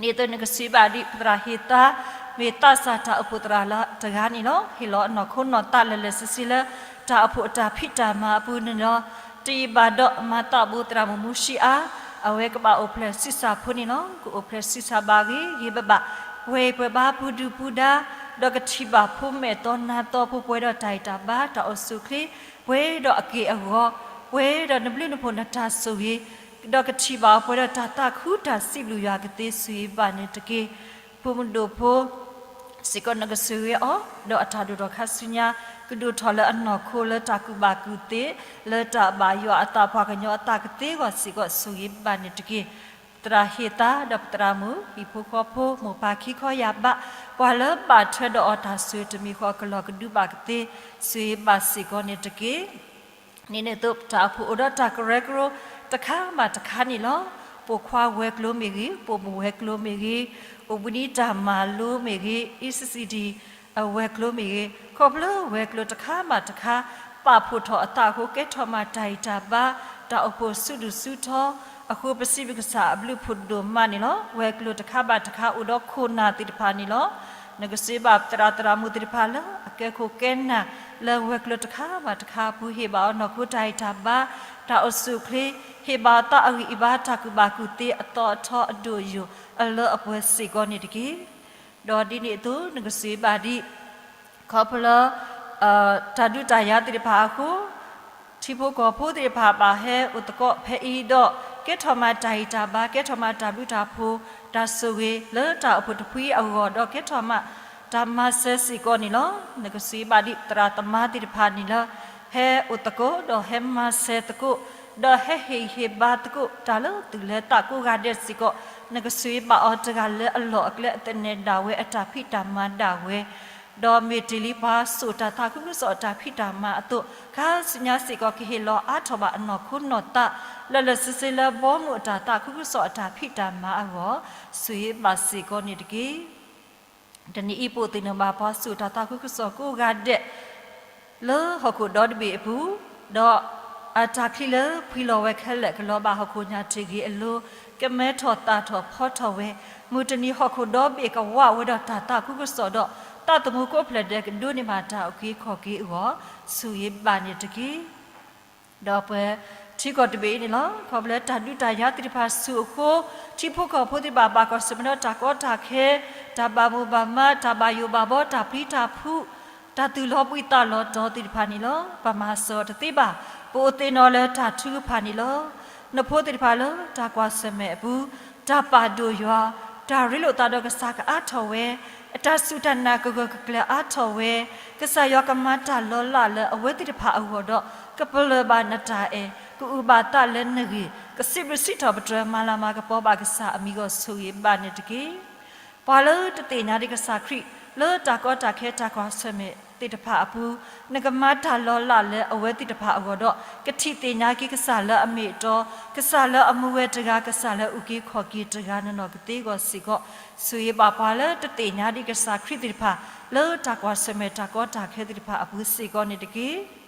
ဒ်သိးနကစံးဘၣ်ဒ် ပသရၣ်ဟ့ၣ်သါ မ့ၢ်သးစၢ်တၢ်အိၣ်ဖှိၣ်သရၣ်လၢတဂၤန့ၣ်လီၤ. ဟ့ၣ်လီၤအနီၢ်ခိနီၢ်သးလၢာ်လၢာ်ဆ့ဆ့လၢ တၢ်အိၣ်ဖှိၣ်အတၢ်ဖံးတၢ်မၤအပူၤန့ၣ်လီၤ. တယံာ်ဘၣ်ဒီး မၤသးဘိသရၣ်မုၣ်မူဆံအါ အဝဲကဘၣ်အိၣ်ဖျဲၣ်ဆံးစၢ်ဖိန့ၣ်လီၤ. ကအိၣ်ဖျဲၣ်ဆံးစၢ်ဘၣ်ဂ့ၤဂ့ၤဘၣ်ဘၣ်, ပှဲၤပှဲၤဘါပှၤဒုၣ်ပှၤဒါ, ဒီးကထံၣ်ဘၣ်ဖိမဲာ်သီနါသီဖိ ပှဲၤဒီးတၢ်ဂံၢ်တၢ်ဘါတၢ်အိၣ်ဆူၣ်အိၣ်ချ့, ပှဲၤဒီးအက့ၢ်အဂီၤ, ပှဲၤဒီးနဘျုးနဖှိၣ်နတၢ်ဆိၣ်ဂ့ၤ, ဒီးကထံၣ်ဘၣ်အီၤပှဲၤဒီးတၢ်သးခုတၢ်စံးဘျုးယွၤကသ့ ဆိၣ်ဂ့ၤဘၣ်န့ၣ်တက့ၢ်. ဖိမုၣ်ဒိၣ်ဖိ စ့ၢ်ကီးနကဆိၣ်ဂ့ၤအီၤ, ဒီးအတၢ်ဒိၣ်ထီၣ်ခါဆူညါ ကဒိၣ်ထီၣ်လၢအနီၢ်ခိလၢတၢ်ကူၣ်ဘၣ်ကူၣ်သ့, လၢတၢ်ဘၣ်ယွၤအသးပှၤကညီအသးကသ့အဂီၢ်စ့ၢ်ကီး ဆိၣ်ဂ့ၤဘၣ်န့ၣ်တက့ၢ်. သရၣ်ဟ့ၣ်သါဒီးပသရၣ်မုၣ် ဟံၣ်ဖိဃီဖိ မိၢ်ပၢ်ခံခီယာ်ဘး, ပှၤလၢဘၣ်ထွဲဒီးအီၤတၢ်ဆိၣ်ဂ့ၤတမံၤဃီအကလီၢ်ကဒုဘၣ်ကသ့ ဆိၣ်ဂ့ၤဘၣ်စ့ၢ်ကီးန့ၣ်တက့ၢ်. ဒ်န့ၣ်အသိး ပတၢ်အိၣ်ဖှိၣ်အိၣ်ဒီးတၢ်ကရၢကရိတခါဘၣ်တခါန့ၣ်လီၤ. ပိာ်ခွါဝဲၤကျိၤမ့ၢ်ဂ့ၤ, ပိာ်မုၣ်ဝဲၤကျိၤမ့ၢ်ဂ့ၤ, အိၣ်ဘှံးနံၤတၢ်မၤလိမ့ၢ်ဂ့ၤ, E C C D အဝဲၤကျိၤမ့ၢ်ဂ့ၤ, ခီဖျိဝဲၤကျိၤတခါဘၣ်တခါ ပာ်ဖှိၣ်ထီၣ်အသးအဃိ ကဲထီၣ်မးတၢ်ဂံၢ်တၢ်ဘါ, တၢ်အိၣ်ဖှိၣ်ဆူၣ်ဒူၣ်ဆူၣ်ထီအဃိ ပစံးဘျုးကစၢ်အဘျုးဖးဒိၣ်မးန့ၣ်လီၤ. ဝဲၤကျိၤတခါဘၣ်တခါအိၣ်ဒီးခိၣ်နၢ်သ့ၣ်တဖၣ်န့ၣ်လီၤ. နကစံးဘၣ်သရၣ်သရၣ်မုၣ်သ့ၣ်တဖၣ်လၢအကဲခိၣ်ကဲနၢ် လၢဝဲၤကျိၤတခါဘၣ်တခါအပူၤ ဟ့ၣ်ဘၣ်အီၤနီၢ်ခိတၢ်ဂံၢ်တၢ်ဘါ, တၢ်အိၣ်ဆူၣ်အိၣ်ချ့, ဟ့ၣ်ဘၣ်အီၤသးအဂံၢ်အဘါ တၢ်ကူၣ်ဘၣ်ကူၣ်သ့အသီအထီအဒိၣ်အယိာ်အလၢအပှဲၤစ့ၢ်ကီးန့ၣ်တက့ၢ်. ဒီးဒ်န့ၣ်အသိး နကစံးဘၣ်ဒ် ခီဖျိ တၢ်ဒုးတၢ်ယၤသ့ၣ်တဖၣ်အဃိ ထံဖိကီၢ်ဖိသ့ၣ်တဖၣ်ဘၣ်ဟဲအိၣ်သကိးဖဲအံၤဒီး ကဲထီၣ်မးတၢ်ဂံၢ်တၢ်ဘါ, ကဲထီၣ်မးတၢ်ဘျုးတၢ်ဖှိၣ်, တၢ်ဆိၣ်ဂ့ၤလၢတၢ်အိၣ်ဖှိၣ်တဖုအဂီၢ် ဒီးကဲထီၣ်မးတၢ်မၤစၢၤစ့ၢ်ကီးန့ၣ်လီၤ. နကစံးဘၣ်ဒ်သရၣ်သမါသ့ၣ်တဖၣ်န့ၣ်လၢ ဟဲအိၣ်သကိး ဒီးဟဲမၤစၢၤသကိး ဒီးဟဲဟ့ၣ်ဂံၢ်ဟ့ၣ်ဘါသကိး တၢ်လၢသူၣ်လၢသးကိးဂၤဒဲးစ့ၢ်ကီး နကစံးဘၣ်အီၤတဂၤလၢအလီၢ်အကျဲအသန့ၤဒၣ်ဝဲအတၢ်ဖံးတၢ်မၤဒၣ်ဝဲ ဒီးမ့ၢ်တ့ၢ်လံပှၤစိာ်တၢ်သးခုကစီၣ်အတၢ်ဖံးတၢ်မၤအသိး ခါဆူညါစ့ၢ်ကီး ကဟ့ၣ်လီၤအါထီၣ်ဘၣ်အနီၢ်ခိနီၢ်သး လၢလၢဆ့ဆ့လၢဘီမုၢ်အတၢ်သးခုကစီၣ်အတၢ်ဖံးတၢ်မၤအဂီၢ် ဆိၣ်ဂ့ၤဘၣ်စ့ၢ်ကီးန့ၣ်တက့ၢ်. တနံၤအံၤ ပအိၣ်သ့ၣ်နီၣ်ဘၣ်ပှၤစိာ်တၢ်သးခုကစီၣ်ကိးဂၤဒဲး လၢဟီၣ်ခိၣ်ဒီတဘ့ၣ်အပူၤ, ဒီးအတၢ်ချံလၢဖှံလီၤဝဲခဲလၢာ် ကလီၤဘၣ်ဟီၣ်ခိၣ်ညၣ်တ့ၢ်ဂ့ၤအလိၤ ကမဲထီၣ်သၣ်ထီၣ်ဖီထီၣ်ဝဲ, မုၢ်တနံၤဟီၣ်ခိၣ်ဒီဘ့ၣ်ကဝးဝဲဒီးတၢ်သးခုကစီၣ်ဒီး သးသမူကိးဖျၢၣ်ဒဲးကဒိးန့ၢ်ဘၣ်တၢ်အုၣ်က့ၤခီၣ်က့ၤအဂီၢ် ဆိၣ်ဂ့ၤဘၣ်န့ၣ်တက့ၢ်. ဒီးပထံကီၢ်တဘ့ၣ်အံၤန့ၣ်လီၤ. ခီဖျိလၢတၢ်ဒုးတၢ်ယၤသ့ၣ်တဖၣ်ဆူၣ်အဃိ ထံဖိကီၢ်ဖိသ့ၣ်တဖၣ် ဘၣ်ကွၢ်ဆၢၣ်မဲာ်ဒီးတၢ်ကီတၢ်ခဲ, တၢ်ဘၣ်မိၢ်ဘၣ်မး, တၢ်ဘၣ်ယိၣ်ဘၣ်ဘီ, တၢ်ပျံၤတၢ်ဖုး, တၢ်သူၣ်လီၤဘှံးသးလီၤတီၤသ့ၣ်တဖၣ်န့ၣ်လီၤ. ပမၤစၢၤအီၤတသ့ဘၣ်. ပအိၣ်သ့ၣ်နီၣ်လၢတၢ်ထုကဖၣ်န့ၣ်လီၤ. နဖိသ့ၣ်တဖၣ်လၢတၢ်ကွၢ်ဆၢၣ်မဲာ်အပူၤ တၢ်ပာ်ဒိၣ်ယွၤ, တၢ်ရ့လိာ်သးဒီးကစၢ်ကအါထီၣ်ဝဲ, အတၢ်စူၢ်တၢ်နာ်ကဂၢၢ်ကကျၢၤအါထီၣ်ဝဲ, ကစၢ်ယွၤကမၤတၢ်လီၤလးလၢအဝဲသ့ၣ်တဖၣ်အဂီၢ်ဒီး ကပလၢၢ်ဘၣ်နတၢ်အဲၣ်, ကအုၣ်ဘၣ်သးလၢနဂ့ၢ်, ကစံးဘျုးစံးထီၣ်ပတြၢၤမၤလၤမၤကပီၤဘၣ်ကစၢ်အမံၤအဂီၢ် ဆိၣ်ဂ့ၤဘၣ်န့ၣ်တက့ၢ်. ပှၤလၢတသ့ၣ်ညါဒံးကစၢ်ခရံာ် လၢတၢ်ကီတၢ်ခဲတၢ်ကွၢ်ဆၢၣ်မဲာ်သ့ၣ်တဖၣ်အပူၤ နကမၤတၢ်လီၤလးလၢအဝဲသ့ၣ်တဖၣ်အဂီၢ်ဒီး ကထံၣ်သ့ၣ်ညါက့ၤကစၢ်လၢအမ့ၢ်အတီ, ကစၢ်လၢအမူဝဲတဂၤ, ကစၢ်လၢအအုၣ်က့ၤခီၣ်က့ၤတဂၤနီၢ်နီၢ်ကသ့အဂီၢ်စ့ၢ်ကီး ဆိၣ်ဂ့ၤဘၣ်ပှၤလၢတသ့ၣ်ညါဒံးကစၢ်ခရံာ်သ့ၣ်တဖၣ် လၢတၢ်ကွၢ်ဆၢၣ်မဲာ်တၢ်ကီတၢ်ခဲသ့ၣ်တဖၣ်အပူၤစ့ၢ်ကီးန့ၣ်တက့ၢ်.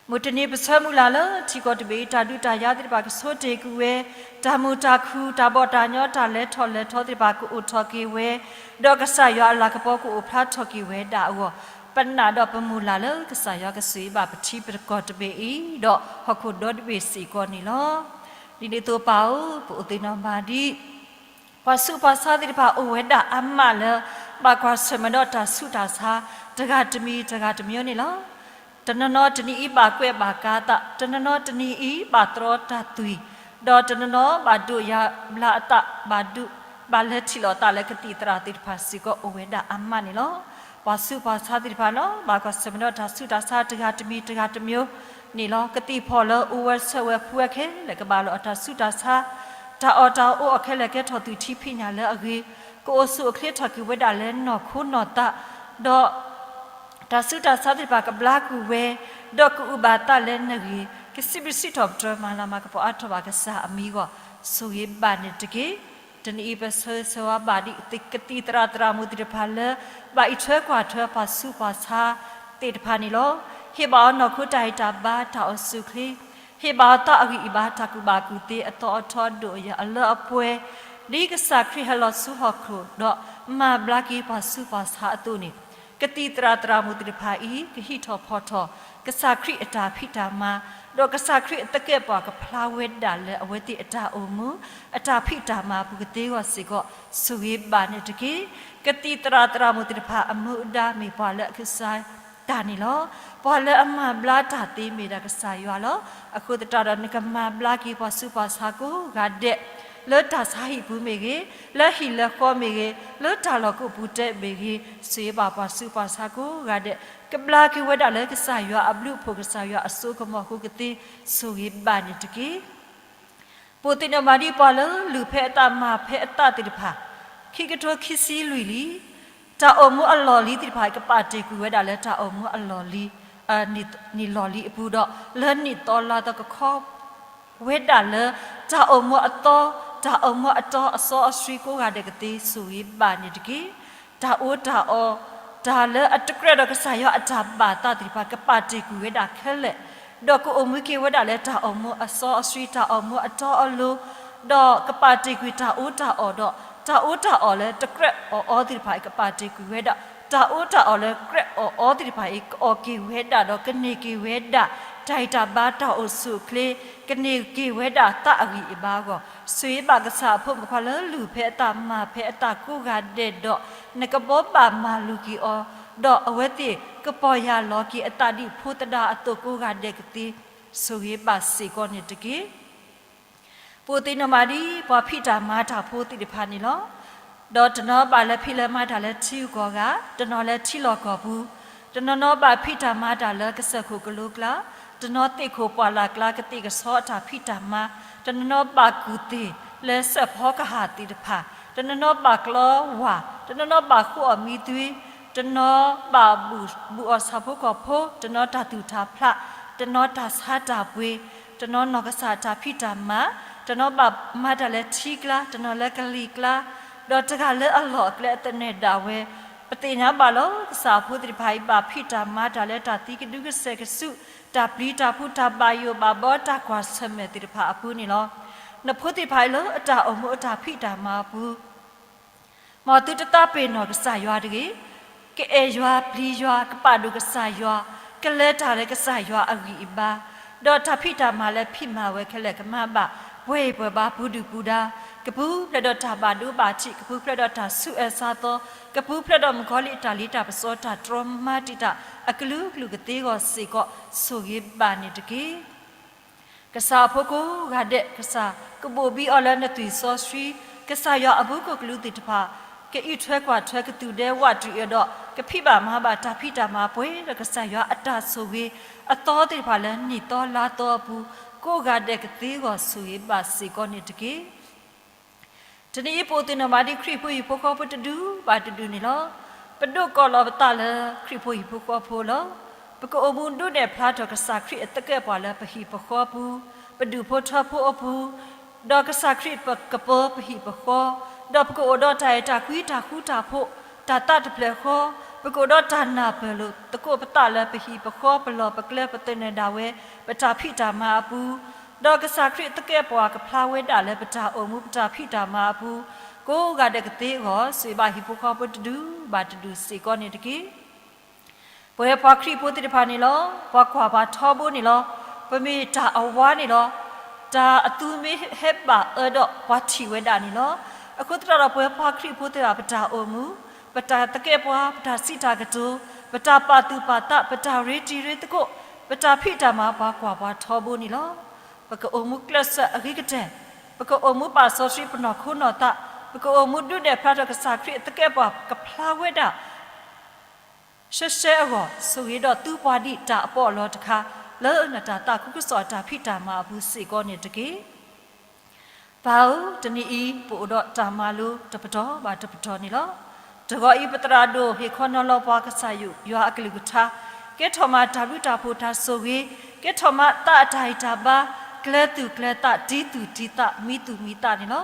မုၢ်တနံၤပဆၢမုၢ်လၢ်လၢထံကီၢ်တဘ့ၣ်အံၤ တၢ်ဒုးတၢ်ယၤသ့ၣ်တဖၣ်ကဆိတ့ၢ်ကွံာ်ဝဲ, တၢ်မုာ်တၢ်ခုၣ် တၢ်ဘီၣ်တၢ်ညီ တၢ်လဲၤထီၣ်လဲၤထီသ့ၣ်တဖၣ်ကအိၣ်ထီၣ်က့ၤဝဲ, ဒီးကစၢ်ယွၤအလၤကပီၤကအိၣ်ဖျါထီၣ်က့ၤဝဲဒၣ်အဂီၢ်, ပနာ်ဒီးပမုၢ်လၢ်လၢကစၢ်ယွၤကဆိၣ်ဂ့ၤဘၣ်ပထံပကီၢ်တဘ့ၣ်အံၤ ဒီးဟီၣ်ခိၣ်ဒီတဘ့ၣ်စ့ၢ်ကီးန့ၣ်လီၤ. ဒ်န့ၣ်အသိးပၢ်ဧၢ, ပအိၣ်သ့ၣ်နီၣ်ဘၣ်ဒ် ပှၤဆူးပှၤဆါသ့ၣ်တဖၣ်အိၣ်ဝဲဒၣ်အါမးလၢ ဘၣ်ကွၢ်ဆၢၣ်မဲာ်ဒီးတၢ်ဆူးတၢ်ဆါ တဂၤတမံၤတဂၤတမံၤန့ၣ်လီၤ. တနီၤနီၤတနံၤအံၤဘၣ်ကွဲးဘၣ်ကါသး, တနီၤနီၤတနံၤအံၤဘၣ်တြီတၢ်သွံၣ်, ဒီးတနီၤနီၤဘၣ်ဒိးယၤဘျါအသး, ဘၣ်ဒိး, ဘၣ်လဲၤထံၣ်လိာ်အသးလၢကသံၣ်သရၣ်သ့ၣ်တဖၣ်စ့ၢ်ကီးအိၣ်ဝဲဒၣ်အါမးန့ၣ်လီၤ. ပှၤဆူးပှၤဆါသ့ၣ်တဖၣ်လီၤ ဘၣ်ကွၢ်ဆၢၣ်မဲာ်ဒီးတၢ်ဆူးတၢ်ဆါတဂၤတမံၤတဂၤတမံၤန့ၣ်လီၤ. ကသံၣ်ဖီၣ်လၢအိၣ်ဝဲဆၢဝဲဖှူဝဲခဲလၢာ် ကဘၣ်လီၤအတၢ်ဆူးတၢ်ဆါ, တၢ်အီၣ်တၢ်အီအိၣ်အီၣ်ခဲလၢာ် ကဲထီၣ်သွံၣ်ထံဖံးညၣ်လၢအဂ့ၤ, ကအိၣ်ဆူၣ်အိၣ်ချ့ထီၣ်က့ၤဝဲဒၣ်လၢနီၢ်ခိနီၢ်သး, ဒီး တၢ်ဆူးတၢ်ဆါသ့ၣ်တဖၣ်ကဘျါကွံာ်ဝဲ, ဒီးကအုၣ်ဘၣ်သးလၢနဂ့ၢ်, ကစံးဘျုးစံးထီၣ်ပတြၢၤမၤလၤမၤကပီၤအါထီၣ်ဘၣ်ကစၢ်အမံၤအဂီၢ် ဆိၣ်ဂ့ၤဘၣ်န့ၣ်တက့ၢ်. တနံၤအံၤပဆၢဂ့ၤဆၢဝါဘၣ်ဒ်ကသံၣ်သရၣ်သရၣ်မုၣ်သ့ၣ်တဖၣ်လၢ ဘၣ်အံးထွဲကွၢ်ထွဲပှၤဆူးပှၤဆါသ့ၣ်တဖၣ်န့ၣ်လီၤ. ဟ့ၣ်ဘၣ်အီၤနီၢ်ခိတၢ်ဂံၢ်တၢ်ဘါတၢ်အိၣ်ဆူၣ်အိၣ်ချ့, ဟ့ၣ်ဘၣ်အီၤသးအဂံၢ်အဘါတၢ်ကူၣ်ဘၣ်ကူၣ်သ့အသီအထီဒိၣ်ယၤအလၢအပှဲၤ, ဒ်ကစၢ်ခရံာ်ဟဲလီၤဆူဟီၣ်ခိၣ်ဒီး မၤဘျါက့ၤပှၤဆူးပှၤဆါအသိးန့ၣ် ကသံၣ်သရၣ်သရၣ်မုၣ်သ့ၣ်တဖၣ်အံၤ ကဟံးထီၣ်ဖီၣ်ထီၣ် ကစၢ်ခရံာ်အတၢ်ဖံးတၢ်မၤ, ဒီးကစၢ်ခရံာ်အသကဲးပဝးကဖျါဝဲဒၣ်လၢအဝဲသ့ၣ်အတၢ်အိၣ်မူ အတၢ်ဖံးတၢ်မၤအပူၤကသ့အဂီၢ်စ့ၢ်ကီး ဆိၣ်ဂ့ၤဘၣ်န့ၣ်တက့ၢ်. ကသံၣ်သရၣ်သရၣ်မုၣ်သ့ၣ်တဖၣ်အမူအဒါမ့ၢ်ပှၤလၢအကစၢ်တၢ်န့ၣ်လီၤ. ပှၤလၢအမၤဘျါတၢ်သ့မ့ၢ်ဒၣ်ကစၢ်ယွၤလီၤ. အဃိသတးဒီး နကမၤဘျါက့ၤပှၤဆူးပှၤဆါကိးဂၤဒဲး လၢတၢ်ဆါဟံၣ်ပူၤမ့ၢ်ဂ့ၤ, လၢဟံၣ်လၢဃီမ့ၢ်ဂ့ၤ, လၢတၢ်လီၢ်ကိးပူၤတဲမ့ၢ်ဂ့ၤ, ဆိၣ်ဂ့ၤဘၣ်ပှၤဆူးပှၤဆါကိးဂၤဒဲး ကဘျါက့ၤဝဲဒၣ်လၢကစၢ်ယွၤအဘျုးအဖှိၣ် ကစၢ်ယွၤအစိကမီၤအဃိကသ့ ဆိၣ်ဂ့ၤဘၣ်န့ၣ်တက့ၢ်. ပအိၣ်သ့ၣ်နီၣ်ဘၣ်ဒ်ပှၤလၢလုၢ်ဖဲအသးမၤဖဲအသးသ့ၣ်တဖၣ် ခံကထိခံဆံလွံၢ်လံ တၢ်အိၣ်မူအလီၢ်လံၤသ့ၣ်တဖၣ် ကပာ်တ့ၢ်ကွံာ်ဝဲဒၣ်လၢတၢ်အိၣ်မူအလီၢ်လံၤ နံၣ်လီၢ်လံၤအပူၤဒီး လၢနံၣ်သီလါသီကခီ ဝဲဒၣ်လၢ တၢ်အိၣ်မူအသီ, တၢ်အိၣ်မူအတီအစီအဆှံကိးဂၤဒဲးကသ့ ဆိၣ်ဂ့ၤဘၣ်န့ၣ်တက့ၢ်. တၢ်အူတၢ်အီ, တၢ်လၢအတကြၢးဒီးကစၢ်ယွၤအတၢ်ဘၣ်သးသ့ၣ်တဖၣ် ကပာ်တ့ၢ်ကွံာ်ဝဲဒၣ်ခဲလၢာ်, ဒီးကအိၣ်မူက့ၤဝဲဒၣ်လၢတၢ်အိၣ်မူအစီအဆှံ တၢ်အိၣ်မူအတီအလိၤ, ဒီးကပာ်တ့ၢ်ကွံာ်တၢ်အူတၢ်အီဒီး တၢ်အူတၢ်အီလၢတကြၢးအီၣ်အီသ့ၣ်တဖၣ်အံၤ ကပာ်တ့ၢ်ကွံာ်ဝဲဒၣ် တၢ်အူတၢ်အီလၢကြၢးအီၣ်အီသ့ၣ်တဖၣ်အံၤ ကအီၣ်က့ၤဝဲဒၣ်ဒီး ကန့ၢ်က့ၤဝဲဒၣ် တၢ်အံၣ်တၢ်ဘါတၢ်အိၣ်ဆူၣ်အိၣ်ချ့, ကန့ၢ်က့ၤဝဲဒၣ်သးအဂံၢ်အဘါအဂီၢ်, ဆိၣ်ဂ့ၤဘၣ်ကစၢ်အဖိမုၣ်ဖိခွါလၢလုၢ်ဖဲအသးမၤဖဲအသးကိးဂၤဒဲးဒီး နကဘိးဘၣ်မၤလူၤက့ၤအီၤ, ဒီးအဝဲသ့ၣ်ကပီၢ်ယၢ်လီၤက့ၤအသးဒ်ဖိသဒါအသိးကိးဂၤဒဲးကသ့ ဆိၣ်ဂ့ၤဘၣ်စ့ၢ်ကီးန့ၣ်တက့ၢ်. ပအိၣ်သ့ၣ်နီၣ်ဘၣ်ဒ် ပှၤဖံးတၢ်မၤတၢ်ဖိသ့ၣ်တဖၣ်န့ၣ်လီၤ. ဒီးတနီၤဘၣ်လၢဖံးလၢမၤတၢ်လၢထံဂုၤကီၢ်ဂၤ, တနီၤလၢထံလီၢ်ကီၢ်ပူၤ, တနီၤနီၤဘၣ်ဖံးတၢ်မၤတၢ်လၢကစၢၢ်ခိၣ်ကလိကျါ, တနီၤသ့ၣ်ခိၣ်ပှၢ်လၢ်ကျါ ကသ့ၣ်ကဆီအတၢ်ဖံးတၢ်မၤ, တနီၤနီၤဘၣ်ကူၣ်သ့ၣ်လၢစဲးဖီကဟၣ်သ့ၣ်တဖၣ်, တနီၤနီၤဘၣ်ကျီဝၢ်, တနီၤနီၤဘၣ်ဃိအီၣ်မံသွံ, တနီၤဘၣ်ဘူၣ်အီၣ်ဆၣ်ဖိကီၢ်ဖိ, တနီၤတၢ်သူၣ်တၢ်ဖျး, တနီၤတၢ်ဆါတၢ်ပှ့ၤ, တနီၤနီၢ်ကစၢ်တၢ်ဖံးတၢ်မၤ, တနီၤဘၣ်မၤတၢ်လၢထံကျါ, တနီၤလၢကလံၤကျါ, ဒီးတဂၤလၢအလီၢ်အကျဲအသနၢၣ်ဒၣ်ဝဲ, ပသ့ၣ်ညါဘၣ်လီၤ. ကစၢ်အဖိသ့ၣ်တဖၣ်အံၤ ဘၣ်ဖံးတၢ်မၤတၢ်လၢတၢ်သံကဒုကစဲးကဆူး, တၢ်ပျံၤတၢ်ဖုး, တၢ်ဘၣ်ယိၣ်ဘၣ်ဘီ, တၢ်ကွၢ်ဆၢၣ်မဲာ်သ့ၣ်တဖၣ်အပူၤန့ၣ်လီၤ. နဖိသ့ၣ်တဖၣ်အံၤလၢအတၢ်အိၣ်မူအတၢ်ဖံးတၢ်မၤအပူၤ မ်သုတသးပ့ၤနီၣ်ကစၢ်ယွၤတဂ့ၤ, ကအဲၣ်ယွၤပျံၤယွၤ ကပာ်ဒိၣ်ကစၢ်ယွၤ, ကလဲၤတၢ်လၢကစၢ်ယွၤအဂံၢ်အဘါ, ဒီးတၢ်ဖံးတၢ်မၤလၢဖံးမၤဝဲခဲလၢာ် ကမၤဘၣ်ပှဲၤအံၤပှဲၤဘါ ပူၤဒုၣ်ပူၤဒါ, ကပူၤဖျဲးဒီးတၢ်ဘၣ်ဒိဘၣ်ထံး, ကပူၤဖျဲးဒီးတၢ်ဆူးအၢဆါသီ, ကပူၤဖျဲးဒီးမုၣ်ကီၤလံၢ်အတၢ်လ့တၢ်ပစီ တၢ်တြီမၤတံာ်တာ်အကလုာ်ကလုာ်ကသ့အဂီၢ်စ့ၢ်ကီး ဆိၣ်ဂ့ၤဘၣ်န့ၣ်တက့ၢ်. ကစၢ်အဖိကိးဂၤဒဲး ကစၢ်ကဘိၣ်ဘံအီၤလၢနသွံၣ်စီဆှံ, ကစၢ်ယွၤအမူခိၣ်ကလူးသ့ၣ်တဖၣ် ကအံးထွဲကွၢ်ထွဲ ကသူၣ်ဒဲဝးတံၢ်အၢဒီး ကဖံးဘၣ်မၤဘၣ်တၢ်ဖံးတၢ်မၤပှဲၤဒီးကစၢ်ယွၤအတၢ်ဆိၣ်ဂ့ၤအသီသ့ၣ်တဖၣ်လၢနံၣ်သီလါသီအပူၤ ကိးဂၤဒဲးကသ့အဂီၢ် ဆိၣ်ဂ့ၤဘၣ်စ့ၢ်ကီးန့ၣ်တက့ၢ်. တနံၤအံၤ ပအိၣ်သ့ၣ်နီၣ်ဘၣ်ဒ်ခရံာ်ဖိဟံၣ်ဖိဃီဖိတဒူဘၣ်တဒူန့ၣ်လီၤ. ပဒိးကိးလီၤပသးလၢခရံာ်ဖိဟံၣ်ဖိဃီဖိလီၤ. ပကအိၣ်မူဒုးနဲၣ်ဖျါထီၣ်ကစၢ်ခရံာ်အသကဲးပဝးလၢပဟံၣ်ပဃီပူၤ, ပဒူၣ်ဖိထၢဖိအပူၤ, ဒီးကစၢ်ခရံာ်ကပၢပဟံၣ်ပဃီ, ဒီးပကအိၣ်ဒီးတၢ်အဲၣ်တၢ်ကွံတၢ်ဃူတၢ်ဖိး, တၢ်သးတဖျၢၣ်ဃီ, ပကအိၣ်ဒီးတၢ်နၢ်ပၢၢ်လိာ်သကိးပသးလၢပဟံၣ်ပဃီပလီၢ်ပကျဲပသနၢၣ်ဒၣ်ဝဲ ပတၢ်ဖံးတၢ်မၤအပူၤ, ဒီးကစၢ်ခရံာ်အသကဲးပဝးကဖျါဝဲဒၣ်လၢပတၢ်အိၣ်မူပတၢ်ဖံးတၢ်မၤအပူၤ, ကိးဂၤဒဲးကသ့အဂီၢ် ဆိၣ်ဂ့ၤဘၣ်ဟံၣ်ဖိဃီဖိတဒူဘၣ်တဒူစ့ၢ်ကီးန့ၣ်တက့ၢ်. ပဝဲပှၤခရံာ်ဖိသ့ၣ်တဖၣ်န့ၣ်လီၤ. ပှၤကွၢ်ပှၤထီဘိန့ၣ်လီၤ. ပမ့ၢ်တၢ်အဝါန့ၣ်လီၤ. တၢ်အသူမ့ၢ်ဟဲဘၣ်အၢဒီး ပှၤထံၣ်ဝဲဒၣ်န့ၣ်လီၤ. အဃိသတးဒီး ပဝဲပှၤခရံာ်ဖိသ့ၣ်တဖၣ် ပတၢ်အိၣ်မူ, ပတၢ်သကဲးပဝး, ပတၢ်စံးတၢ်ကတိၤ, ပတၢ်ပာ်သူၣ်ပာ်သး, ပတၢ်ရ့တံၤရ့သကိး, ပတၢ်ဖံးတၢ်မၤ ပှၤကွၢ်ပှၤထီဘိန့ၣ်လီၤ. ပကအိၣ်မူကျဲးစၢးအဂ့ၤကတၢၢ်, ပကအိၣ်မူပာ်စီဆှံပနီၢ်ခိနီၢ်သး, ပကအိၣ်မူဒုးနဲၣ်ဖျါထီၣ်ကစၢ်ခရံာ်အသကဲးပဝးကဖျါဝဲဒၣ် ရှဲရှဲအဂီၢ် ဆိၣ်ဂ့ၤဒီးသူပှၤဒ်တၢ်အပီးအလီတခါ လၢနတၢ်သးခုကစီၣ်အတၢ်ဖံးတၢ်မၤအပူၤစ့ၢ်ကီးန့ၣ်တက့ၢ်. ပၢ်ဧၢ, တနံၤအံၤ ပအိၣ်ဒီးတၢ်မၤလိတပတီၢ်ဘၣ်တပတီၢ်န့ၣ်လီၤ. တဂီၤအံၤ ပသရၣ်ဒိၣ်ဟ့ၣ်ခီနီၤလီၤပှၤကစၢ်ယွၤအကလုၢ်ကထါ, ကဲထီၣ်မးတၢ်ဘျုးတၢ်ဖှိၣ်တၢ်ဆိၣ်ဂ့ၤ, ကဲထီၣ်မးသးအတၢ်ဂံၢ်တၢ်ဘါ, ကျဲသူၣ်ကျဲသး, တံၤသူၣ်တံၤသး, မံသူၣ်မံသးန့ၣ်လီၤ.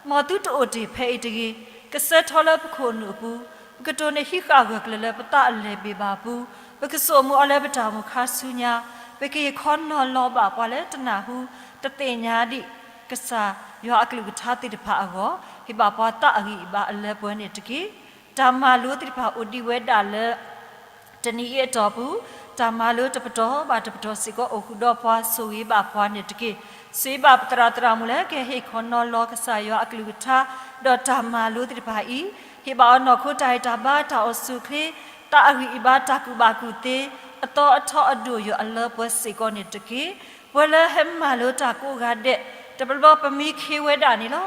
မ်သုတအိၣ်တ့ၢ်ဖဲအံၤတဂ့ၤ, ကစၢထီလၢပခိၣ်နူာ်အပူၤ, ပကတိၢ်န့ၢ်ဟံးဃာ်ဂၢၢ်ကျၢၤလၢပသးအလဲၤဘ့ၣ်ဘၣ်အပူၤ, ပကစိာ်မူအီၤလၢပတၢ်အိၣ်မူခါဆူညါ, ပကဟ့ၣ်ခီနီၤလီၤဘၣ်ပှၤလၢတနၢ်ဟူ တသ့ၣ်ညါဒံး ကစၢ်ယွၤအကလုၢ်ကထါသ့ၣ်တဖၣ်အဂီၢ်, ဟ့ၣ်ဘၣ်ပှၤသးအဂံၢ်အဘါအလၢပှဲၤန့ၣ်တက့ၢ်. တၢ်မၤလိသ့ၣ်တဖၣ်အိၣ်ဒံးဝဲဒၣ်လၢ တနံၤအံၤအတီၢ်ပူၤ, တၢ်မၤလိတပတီၢ်ဘၣ်တပတီၢ်စ့ၢ်ကီးအိၣ်ဃုာ်ဒီးပှၤ, ဆိၣ်ဂ့ၤဘၣ်ပှၤန့ၣ်တက့ၢ်. ဆိၣ်ဂ့ၤဘၣ်ပသရၣ်သရၣ်မုၣ်လၢကဟ့ၣ်ခီနီၤလီၤကစၢ်ယွၤအကလုၢ်ကထါ, ဒီးတၢ်မၤလိသ့ၣ်တဖၣ်အံၤ, ဟ့ၣ်ဘၣ်အီၤနီၢ်ခိတၢ်ဟ့ၣ်တၢ်ဘါတၢ်အိၣ်ဆူၣ်အိၣ်ချ့, သးအဂံၢ်အဘါတၢ်ကူၣ်ဘၣ်ကူၣ်သ့, အသီအထီအဒိၣ်ယိာ်အလၢပှဲၤစ့ၢ်ကီးန့ၣ်တက့ၢ်. ပှၤလၢဟဲမၤလိတၢ်ကိးဂၤဒဲး, တဘျီဘျီပမံခ့ဝဲဒၣ်န့ၣ်လီၤ.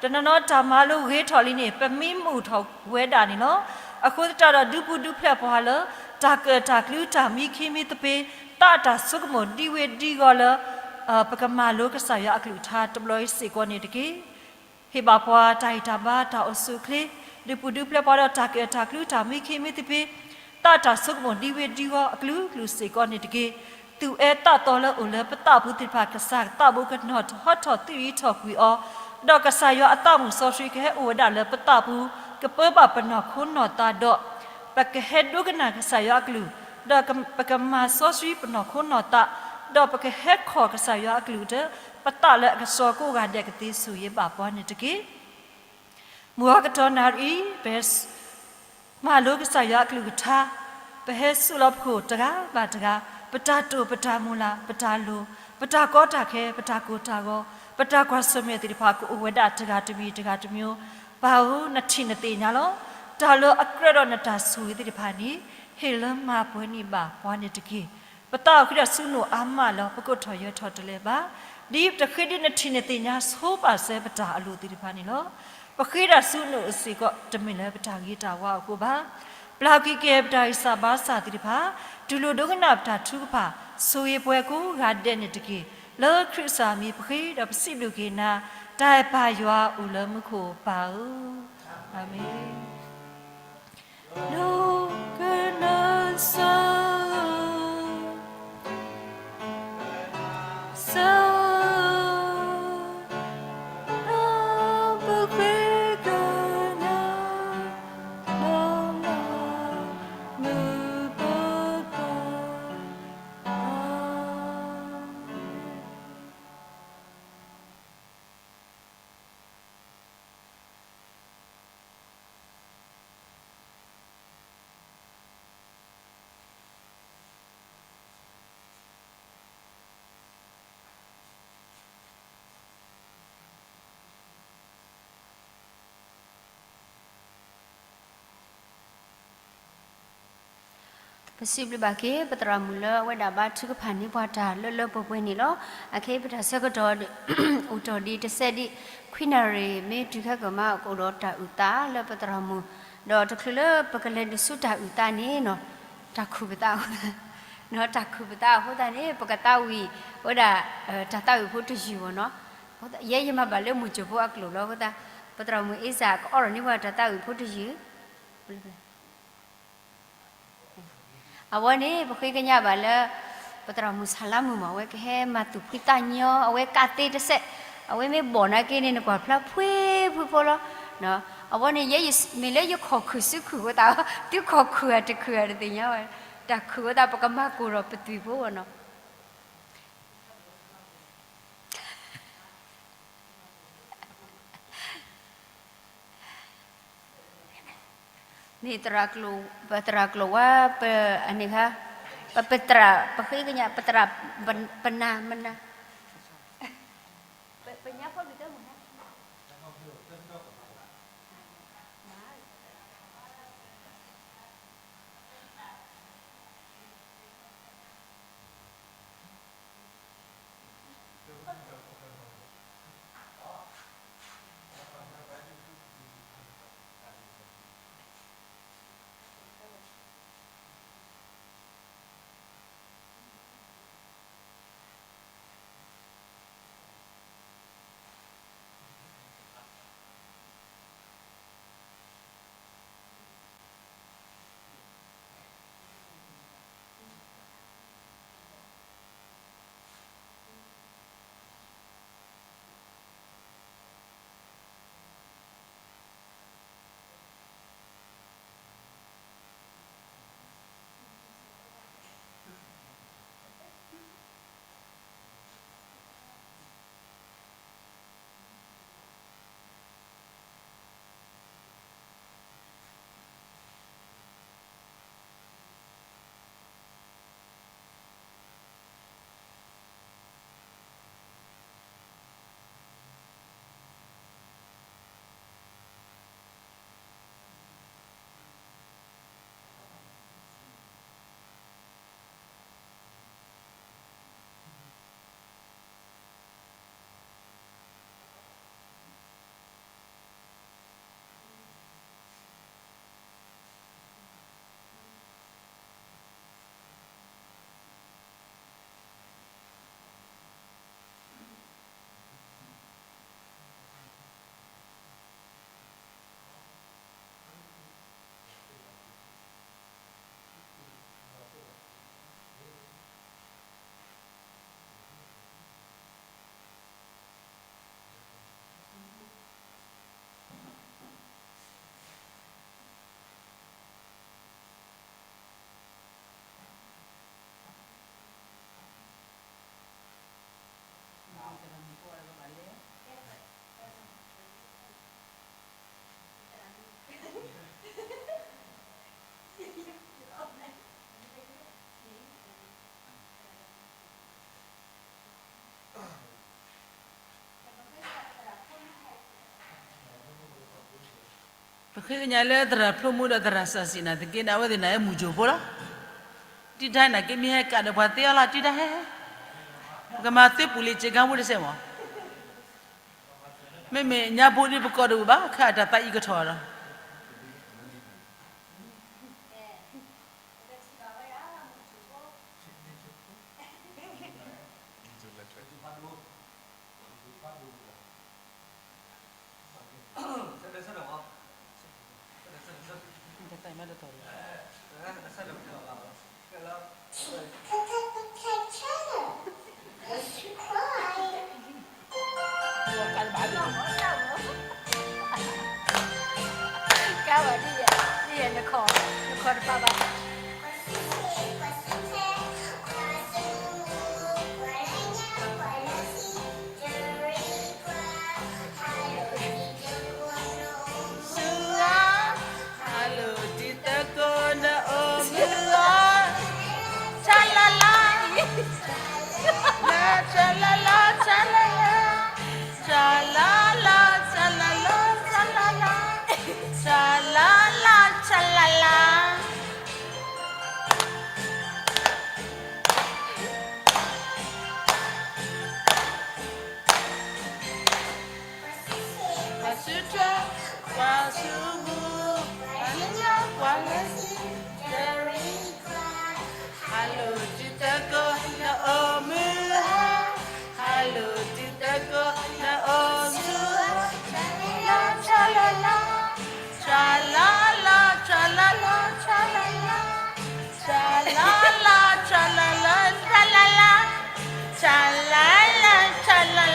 တနီၤနီၤတၢ်မၤလိဂ့ၤထီၣ်လံန့ၣ် ပမံမုာ်ထီၣ်ဝဲဒၣ်န့ၣ်လီၤ. အဃိသတးဒီးဒုးပူၤဒုးဖျဲးပှၤလၢ တၢ်ကၢၣ်တၢ်ကျူတၢ်မံခ့မံသပ့ၤ, သးအတၢ်ဆိကမိၣ်ဒံဝ့ဒံဂီၤလၢ ပကမၤလိကစၢ်ယွၤအကလုၢ်ကထါတဘျီအံၤစ့ၢ်ကီးန့ၣ်တက့ၢ်. ဟ့ၣ်ဘၣ်ပှၤတၢ်ဟ့ၣ်တၢ်ဘါတၢ်အိၣ်ဆူၣ်အိၣ်ချ့, ဒုးပူၤဒုးဖျဲးပှၤဒီးတၢ်ကၢၣ်တၢ်ကျူတၢ်မံခ့မံသပ့ၤ, သးတၢ်ဆိကမိၣ်ဒံဝ့ဒံဂီၤအကလုာ်ကလုာ်စ့ၢ်ကီးန့ၣ်တက့ၢ်. သူၣ်အဲၣ်သးသီလၢအိၣ်လၢပသးပူၤသ့ၣ်တဖၣ် ကစၢ်သးဘိကနီၤဟီထီၣ်သူၣ်အံၤထီၣ်ကွံာ်အီၤ, ဒီးကစၢ်ယွၤအသးမုၣ်စီဆှံကဟဲအိၣ်ဝဲဒၣ်လၢပသးပူၤ, ကပၢဘၣ်ပနီၢ်ခိနီၢ်သးဒီး ပကဟဲဒိကနၣ်ကစၢ်ယွၤအကလုၢ်, ဒီးပကမၤစီဆှံပနီၢ်ခိနီၢ်သး, ဒီးပကဟဲခီၣ်ကစၢ်ယွၤအကလုၢ်ဒီး ပသးလၢအကဆှီကိးဂၤဒဲးကသ့ ဆိၣ်ဂ့ၤဘၣ်ပှၤန့ၣ်တက့ၢ်. မုၢ်အကတီၢ်နၣ်ရံၣ်အံၤ ပဟဲမၤလိကစၢ်ယွၤအကလုၢ်ကထါ, ပဟဲစိာ်လီၤပခိၣ်တဂၤဘၣ်တဂၤ, ပတၢ်တိာ်ပတၢ်မုၢ်လၢ် ပတၢ်လိၤ, ပတၢ်ကီတၢ်ခဲ ပတၢ်ကိၢ်တၢ်ဂီၤ ပတၢ်ကွၢ်ဆၢၣ်မဲာ်သ့ၣ်တဖၣ် ကအိၣ်ဝဲဒၣ်တဂၤတမံၤတဂၤတမံၤ, ပၢ်ဧၢ, နထံၣ်နသ့ၣ်ညါလီၤ. တၢ်လၢအကြၢးဒီးနတၢ်ဆိၣ်ဂ့ၤသ့ၣ်တဖၣ်န့ၣ် ဟ့ၣ်လၢမၤပှဲၤန့ၢ်ဘၣ်ပှၤန့ၣ်တက့ၢ်. ပသးအိၣ်ဃုာ်ဒီးဆူနအိၣ်အါမးလၢ ပကိးထီၣ်ယၢၤထီၣ်တလဲၤဘၣ်. ဒ်ပတဃ့ဒ်နထံၣ်နသ့ၣ်ညါဆိပာ်စၢၤပတၢ်အလိၣ်သ့ၣ်တဖၣ်န့ၣ်လီၤ. ပဃ့ဒၣ်ဆူနအိၣ်စ့ၢ်ကီး တမ့ၢ်လၢပတၢ်ဂ့ၤတၢ်ဝါအဃိဘၣ်. ပျၢ်ကွံာ်က့ၤပတၢ်ဂံၢ်စၢ်ဘါစၢ်သ့ၣ်တဖၣ်, တူၢ်လိာ်ဒိကနၣ်ပတၢ်ထုကဖၣ်, ဆိၣ်ဂ့ၤပှၤကိးဂၤဒဲးန့ၣ်တက့ၢ်. လၢခရံာ်ကစၢ်မံၤပဃ့ဒီးပစံးဘျုးက့ၤနၤ, တၢ်အဲၣ်ပၢ်ယွၤအိၣ်လၢမူခိၣ်ပၢ်ဧၢ, အၤမ့ၣ်. ဒိကနၣ်စၢၤ စၢၤ ဒီးပဃ့ကညး လၢမူခိၣ်ပၢ် အၤမ့ၣ်. ပစံးဘျုးဘၣ်က့ၤ ပသရၣ်မုၣ်လၢအဝဲဒၣ်ဘါထုကဖၣ်န့ၢ်ပှၤတၢ်လၢလၢပှဲၤပှဲၤန့ၣ်လီၤ. အခဲအံၤပတၢ်ဆၢကတီၢ် အိၣ်တ့ၢ်ဒံးတစဲးဒံး ခွံနၣ်ရံၣ် မ့ၢ်တုၤခဲကမး ကအိၣ်ဒီးတၢ်အုၣ်သးလၢပသရၣ်မုၣ်, ဒီးတချုးလၢပကလဲၤနုာ်ဆူတၢ်အုၣ်သးန့ၣ်နီၤ တၢ်ခုၣ်ပသးအဃိသတး, တၢ်ခုၣ်ပသးအဃိသတးန့ၣ် ပကသးဝံၣ်ဝဲဒၣ် တၢ်သးဝံၣ်ဖိတယုၢ်ဘၣ်နီၤ. ယဲယမၤဘၣ်လၢမုၢ်စၢၤဖိအကျိာ်လီၤအဃိသတး, ပသရၣ်မုၣ်အ့စၢ် ကအီၣ်ဒီးန့ၢ်ဝဲတၢ်သးဝံၣ်ဖိတယုၢ် အဝဲန့ၣ် ပဃ့ကညးဘၣ်လၢ ပသရၣ်မုၣ်ဆၣ်လါမုၣ်မး အဝဲကဟဲမၤသူၣ်ဖှံသးညီ, အဝဲကးသ့တစဲး, အဝဲမ့ၢ်ဘီၣ်နာ်က့န့ၣ် နကွၢ်ဖျါဖှံဖှံဖိလီၤ. အဝဲန့ၣ် ယဲယမ့ၢ်လၢယခိၣ်ခုၣ်စုခုၣ်အဃိသတး, သုခိၣ်ခုၣ်အတခုၣ်အတသ့ၣ်ညါဘၣ်, တၢ်ခုၣ်အဃိသတး ပကမၤကိၢ်ဒီးပသွံၣ်ဖိဘၣ်နီၤ. မ့ၢ်သရၣ်ကျိာ်, ပသရၣ်ကျိာ်ဝါ, ပ, အန့ၣ်ခါ, ပ, ပသရၣ်, ပဃ့ကညး, ပသရၣ်, ပ, ပနၢ်, မနၢ်, ပ, ပညါဖီဒုးတမုၢ်နၢ် ပဃ့ကညးလၢသရၣ်ဖျိမူဒီးသရၣ်စီဆှံနာ်သက့န့ၣ် အဝဲသ့ၣ်န့ၣ်ဟဲမုၢ်ကၠိဖိလီၤ. တံတၢ်နာ်က့မ့ၢ်ဟဲကးဒီးပှၤသ့အီၤလီၤ တံတၢ်ဟဲ, ပကမၤသ့ပူၤလံစ့ကါဖိတစဲးမး, မ့မ့ၢ်ညါဘိဒ်ပကိးတအိၣ်ဘၣ် ခဲအတၢ်သးအံၤကထီၣ်ဒီး ကါဝဲဒ်ယဲ, ဒ်ယဲနခီၣ်, နခီၣ်တပာ်ဘၣ်. ဆူဧါ, ဟးလိာ်တံၤသကိးနအိၣ်မုာ်ဧါ, ဆါလီၤလီၤ, လၢဆါလီၤလီၤ ဆါလီၤလီၤ, ဆါလီၤလီၤ ဆါလီၤလီၤ, ဆါလီၤလီၤ ဆါလီၤလီၤ. ပှၤစုထွဲ, ပှၤစုမုၢ်, ပှၤလၢညါ, ပှၤလၢခံ, တရံးကွၢ်, ဟးလိာ်တံၤသကိးနအိၣ်မုာ်ဧါ, ဟးလိာ်တံၤသကိးနအိၣ်မုာ်ဧါ, ဆါလီၤလီၤ, ဆါလီၤလီၤ, ဆါလီၤလီၤ ဆါလီၤလီၤ, ဆါလီၤလီၤ ဆါလီၤလီၤ ဆါလီၤလီၤ, ဆါလီၤလီၤ ဆါလီၤလီၤ. လီၤ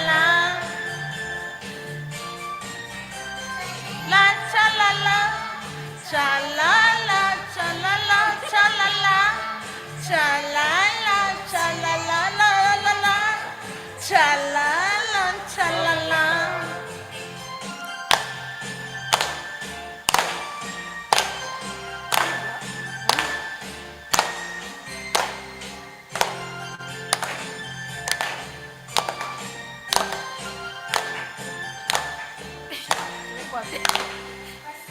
ဆါလီၤလီၤ, ဆါလီၤလီၤ ဆါလီၤလီၤ ဆါလီၤလီၤ, ဆါလီၤလီၤ ဆါလီၤလီၤ ဆါလီၤလီၤ, ဆါလီၤလီၤ ဆါလီၤလီၤ, ဆါလီၤလီၤ ဆါလီၤလီၤ.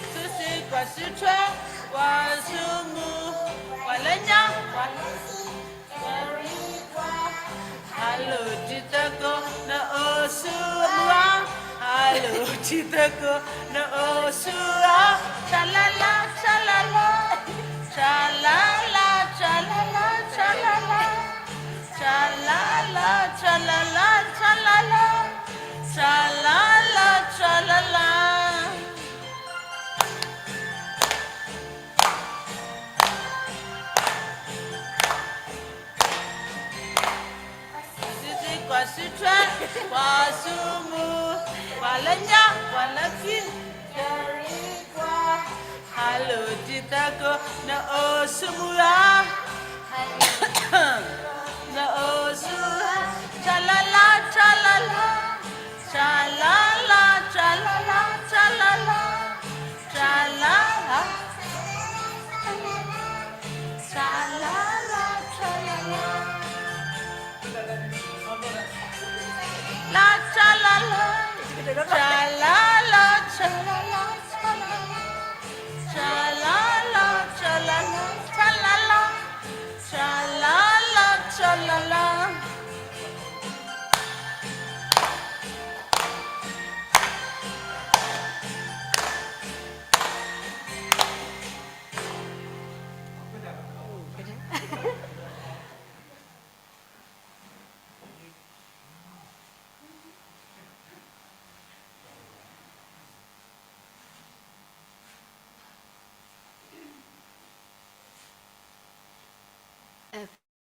စုစ့ၢ်ကီးစုထွဲ, ပှၤစုမုၢ်, ပှၤလၢညါ, ပှၤလၢခံ, တရံးကွၢ်, ဟးလိာ်တံၤသကိး နအိၣ်ဆူမုၢ်ဧါ, ဟးလိာ်တံၤသကိး နအိၣ်ဆူဧါ, ဆါလီၤလီၤ ဆါလီၤလီၤ, ဆါလီၤလီၤ ဆါလီၤလီၤ ဆါလီၤလီၤ, ဆါလီၤလီၤ ဆါလီၤလီၤ ဆါလီၤလီၤ, ဆါလီၤလီၤ ဆါလီၤလီၤ. စုစ့ၢ်ကီးစုထွဲ, ပှၤစုမုၢ်, ပှၤလၢညါ, ပှၤလၢခံ, တရံးကွၢ်, ဟးလိာ်တံၤသကိး နအိၣ်ဆူမုၢ်ဧါ, နအိၣ်ဆူဧါ, ဆါလီၤလီၤ ဆါလီၤလီၤ, ဆါလီၤလီၤ ဆါလီၤလီၤ ဆါလီၤလီၤ, ဆါလီၤလီၤ ဆါလီၤလီၤ ဆါလီၤလီၤ ဆါလီၤလီၤ, လီၤ ဆါလီၤလီၤ, ဆါလီၤလီၤ ဆါလီၤလီၤ ဆါလီၤလီၤ, ဆါလီၤလီၤ ဆါလီၤလီၤ ဆါလီၤလီၤ, ဆါလီၤလီၤ ဆါလီၤလီၤ.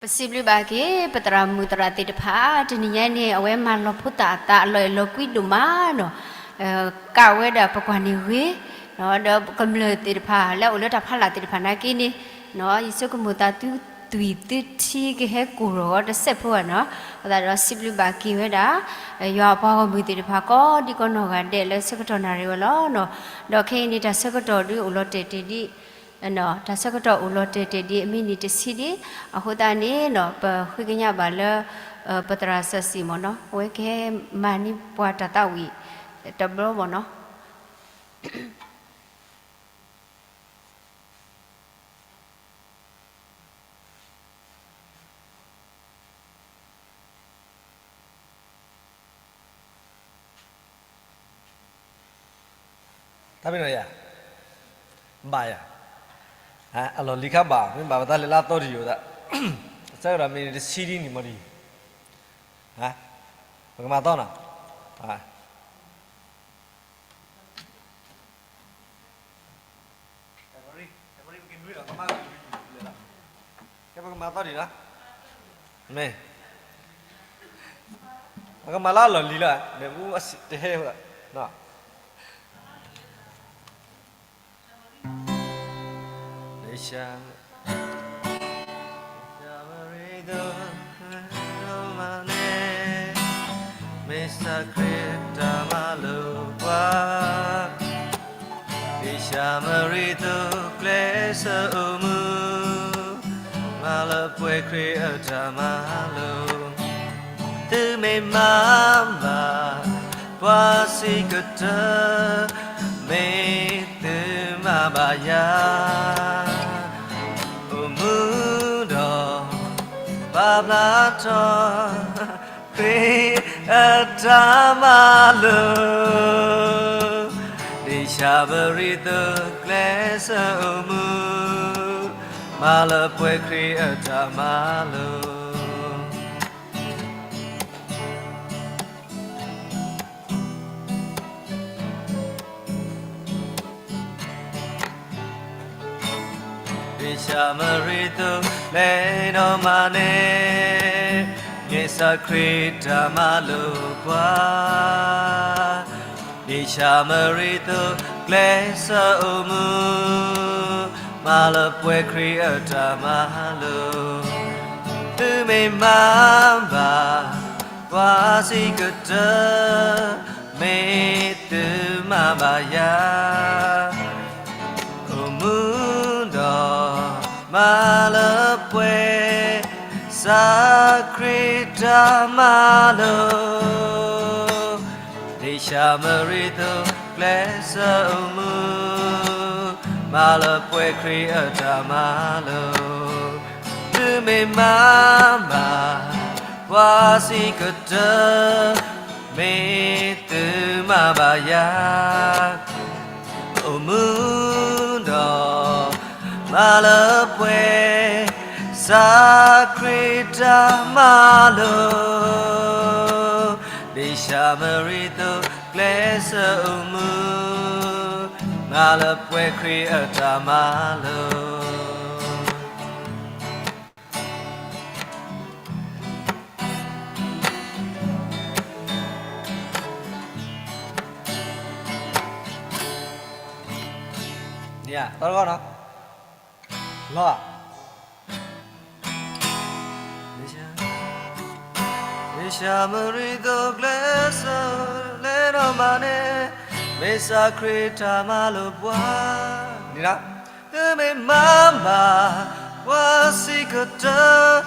ပစံးဘျုးဘၣ်က့ၤ ပသရၣ်မုၣ်သရၣ်သ့ၣ်တဖၣ် တနံၤညါန့ၣ် အဝဲမၤလီၤဖိသၣ်အသးအလီၢ်အဲၣ်လီၤကွံဒိၣ်မးနီၤ, ကးဝဲဒၣ်ပကွၢ်န့ၣ်ဂ့ၤ, ဒီးကမျၢၢ်သ့ၣ်တဖၣ် လၢအအိၣ်လၢတၢ်ဖးလၢ်သ့ၣ်တဖၣ်နာ်က့န့ၣ်, ယဆိကမိၣ်သးသုသွံၣ်သုထံကဟဲကိၢ်ထီၣ်အီၤတစဲးဖိဘၣ်နီၤ, အဃိသတးဒီးစံးဘျုးဘၣ်က့ၤဝဲဒၣ် ယွၤအပှၤဂီၢ်မုၢ်သ့ၣ်တဖၣ်ကိးဒံကနီၢ်ဂၤဒဲးလၢဆၢကတီၢ်နၣ်ရံၣ်ဝဲလီၤ. ဒီးခဲအံၤန့ၣ် တၢ်ဆၢကတီၢ်ဒုးအိၣ်လီၤတဲာ်တဲာ်ဒံး တၢ်ဆၢကတီၢ်အိၣ်လီၤတဲာ်တဲာ်ဒံး အမံးနံးတဆံဒံး, အဃိသတးန့ၣ် ပဃ့ကညးဘၣ်လၢ ပသရၣ်စီဆှံမ့ၢ်နီၤ အဝဲကဟဲမၤန့ၢ်ပှၤတၢ်သးဝံၣ်တဘျီမ့ၢ်နီၤ. တၢ်မ့ၢ်နီၤယၤ, ဘၣ်ယၤ, အလီၢ်လံၤခါဘၣ် မ့ၢ်ဘၣ်ပတၢ်လဲၤလၢအသီတယိာ်သး, အဆၢကတီၢ်မ့ၢ်န့ၣ်တဆံဒ်န့ၣ်မ့ၢ်ဒ်, ပကမၤသီနီၤ, ကဲပကမၤသီဒံးနီၤ, မ့ၢ်, ပကမၤလၢအလီၢ်လံၤလီၤ, မ့ၢ်မူတဟဲ, မ့ၢ်စၢ်ခရံာ်တၢ်မၤလိာ်ပှၤ, ဒ်ဆၣ်မရံသိကျဲးစၢးအိၣ်မူ, မၤလၢပှဲၤခရံာ်အတၢ်မၤလိာ်, သုမ့ၢ်မၤဘၣ် ပှၤစံးကတၢၢ်, မ့ၢ်သုမၤဘၣ်ယၤ, အိၣ်မူဒီး ပာ်ဖျါထီၣ် ခရံာ်အတၢ်မၤလိာ်, ဒ်ဆၣ်မရံသိကျဲးစၢးအိၣ်မူ, မၤလၢပှဲၤခရံာ်အတၢ်မၤလိာ်. ဒ်ဆၣ်မရံသိကျဲၤဒီးမၤန့ၢ်, မ့ၢ်စၢ်ခရံာ်တၢ်မၤလိာ်ပှၤ, ဒ်ဆၣ်မရံသိကျဲးစၢးအိၣ်မူ, မၤလၢပှဲၤခရံာ်အတၢ်မၤလိာ်, သုမ့ၢ်မၤဘၣ် ပှၤစံးကတၢၢ်, မ့ၢ်သုမၤဘၣ်ယၤ, အိၣ်မူဒီး မၤလၢပှဲၤ စၢ်ခရံာ်တၢ်မၤလိာ်, ဒ်ဆၣ်မရံသိကျဲးစၢးအိၣ်မူ, မၤလၢပှဲၤခရံာ်အတၢ်မၤလိာ်, သုမ့ၢ်မၤဘၣ် ပှၤစံးကတၢၢ်, မ့ၢ်သုမၤဘၣ်ယၤ, အိၣ်မူဒီး မၤလၢပှဲၤ စၢ်ခရံာ်တၢ်မၤလိာ်, ဒ်ဆၣ်မရံသိကျဲးစၢးအိၣ်မူ, မၤလၢပှဲၤခရံာ်အတၢ်မၤလိာ်. န့ၣ်ဧါ, သီတခီနီၤ, လီၤဧါ, ဒ်ဆၣ်မရံသိကျဲးစၢးလဲၤဒီးမၤန့ၢ်, မ့ၢ်စၢ်ခရံာ်တၢ်မၤလိာ်ပှၤ, န့ၣ်လီၤ, သုမ့ၢ်မၤဘၣ် ပှၤစံးကတၢၢ်,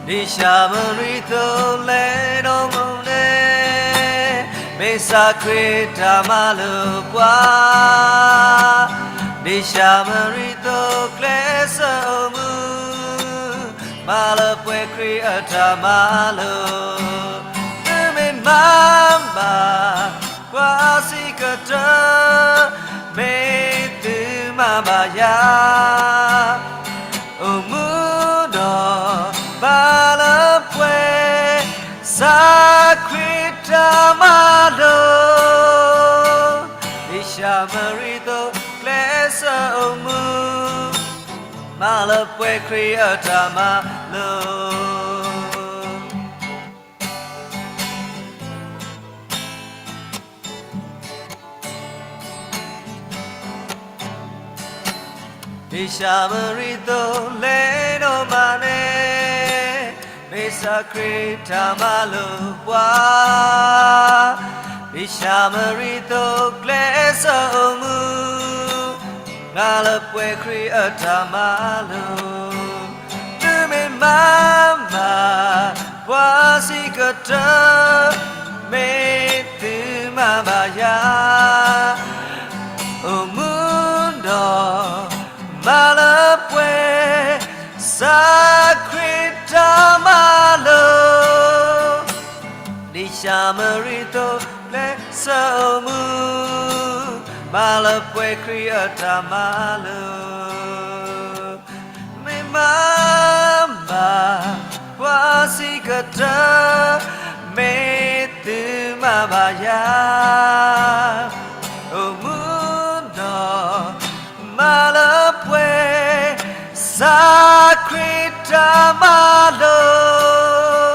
ဒ်ဆၣ်မရံသိလဲၤဒီးမၤန့ၢ်, မ့ၢ်စၢ်ခရံာ်တၢ်မၤလိာ်ပှၤ, ဒ်ဆၣ်မရံသိကျဲးစၢးအိၣ်မူ, မၤလၢပှဲၤခရံာ်အတၢ်မၤလိာ်, သုမ့ၢ်မၤဘၣ် ပှၤစံးကတၢၢ်, မ့ၢ်သုမၤဘၣ်ယၤ, အိၣ်မူဒီး မၤလၢပှဲၤ စၢ်ခရံာ်တၢ်မၤလိာ်, ဒ်ဆၣ်မရံသိကျဲးစၢးအိၣ်မူ, မၤလၢပှဲၤခရံာ်အတၢ်မၤလိာ်. ဒ်ဆၣ်မရံသိလဲၤဒီးမၤန့ၢ်, မ့ၢ်စၢ်ခရံာ်တၢ်မၤလိာ်ပှၤ, ဒ်ဆၣ်မရံသိကျဲးစၢးအိၣ်မူ, မၤလၢပှဲၤခရံာ်အတၢ်မၤလိာ်, သုမ့ၢ်မၤဘၣ် ပှၤစံးကတၢၢ်, မ့ၢ်သုမၤဘၣ်ယၤ, အိၣ်မူဒီး မၤလၢပှဲၤ စၢ်ခရံာ်တၢ်မၤလိာ်, ရှၤမရံသိကျဲးစၢးမူ, မၤလၢပှဲၤခရံာ်အတၢ်မၤလိာ်, မ့ၢ်မၤဘၣ်ပှၤစံးကတၢၢ်, မ့ၢ်သုမၤဘၣ်ယၤ, အိၣ်မူနီၢ် မၤလၢပှဲၤ စးခရံာ်တၢ်မၤလိာ်,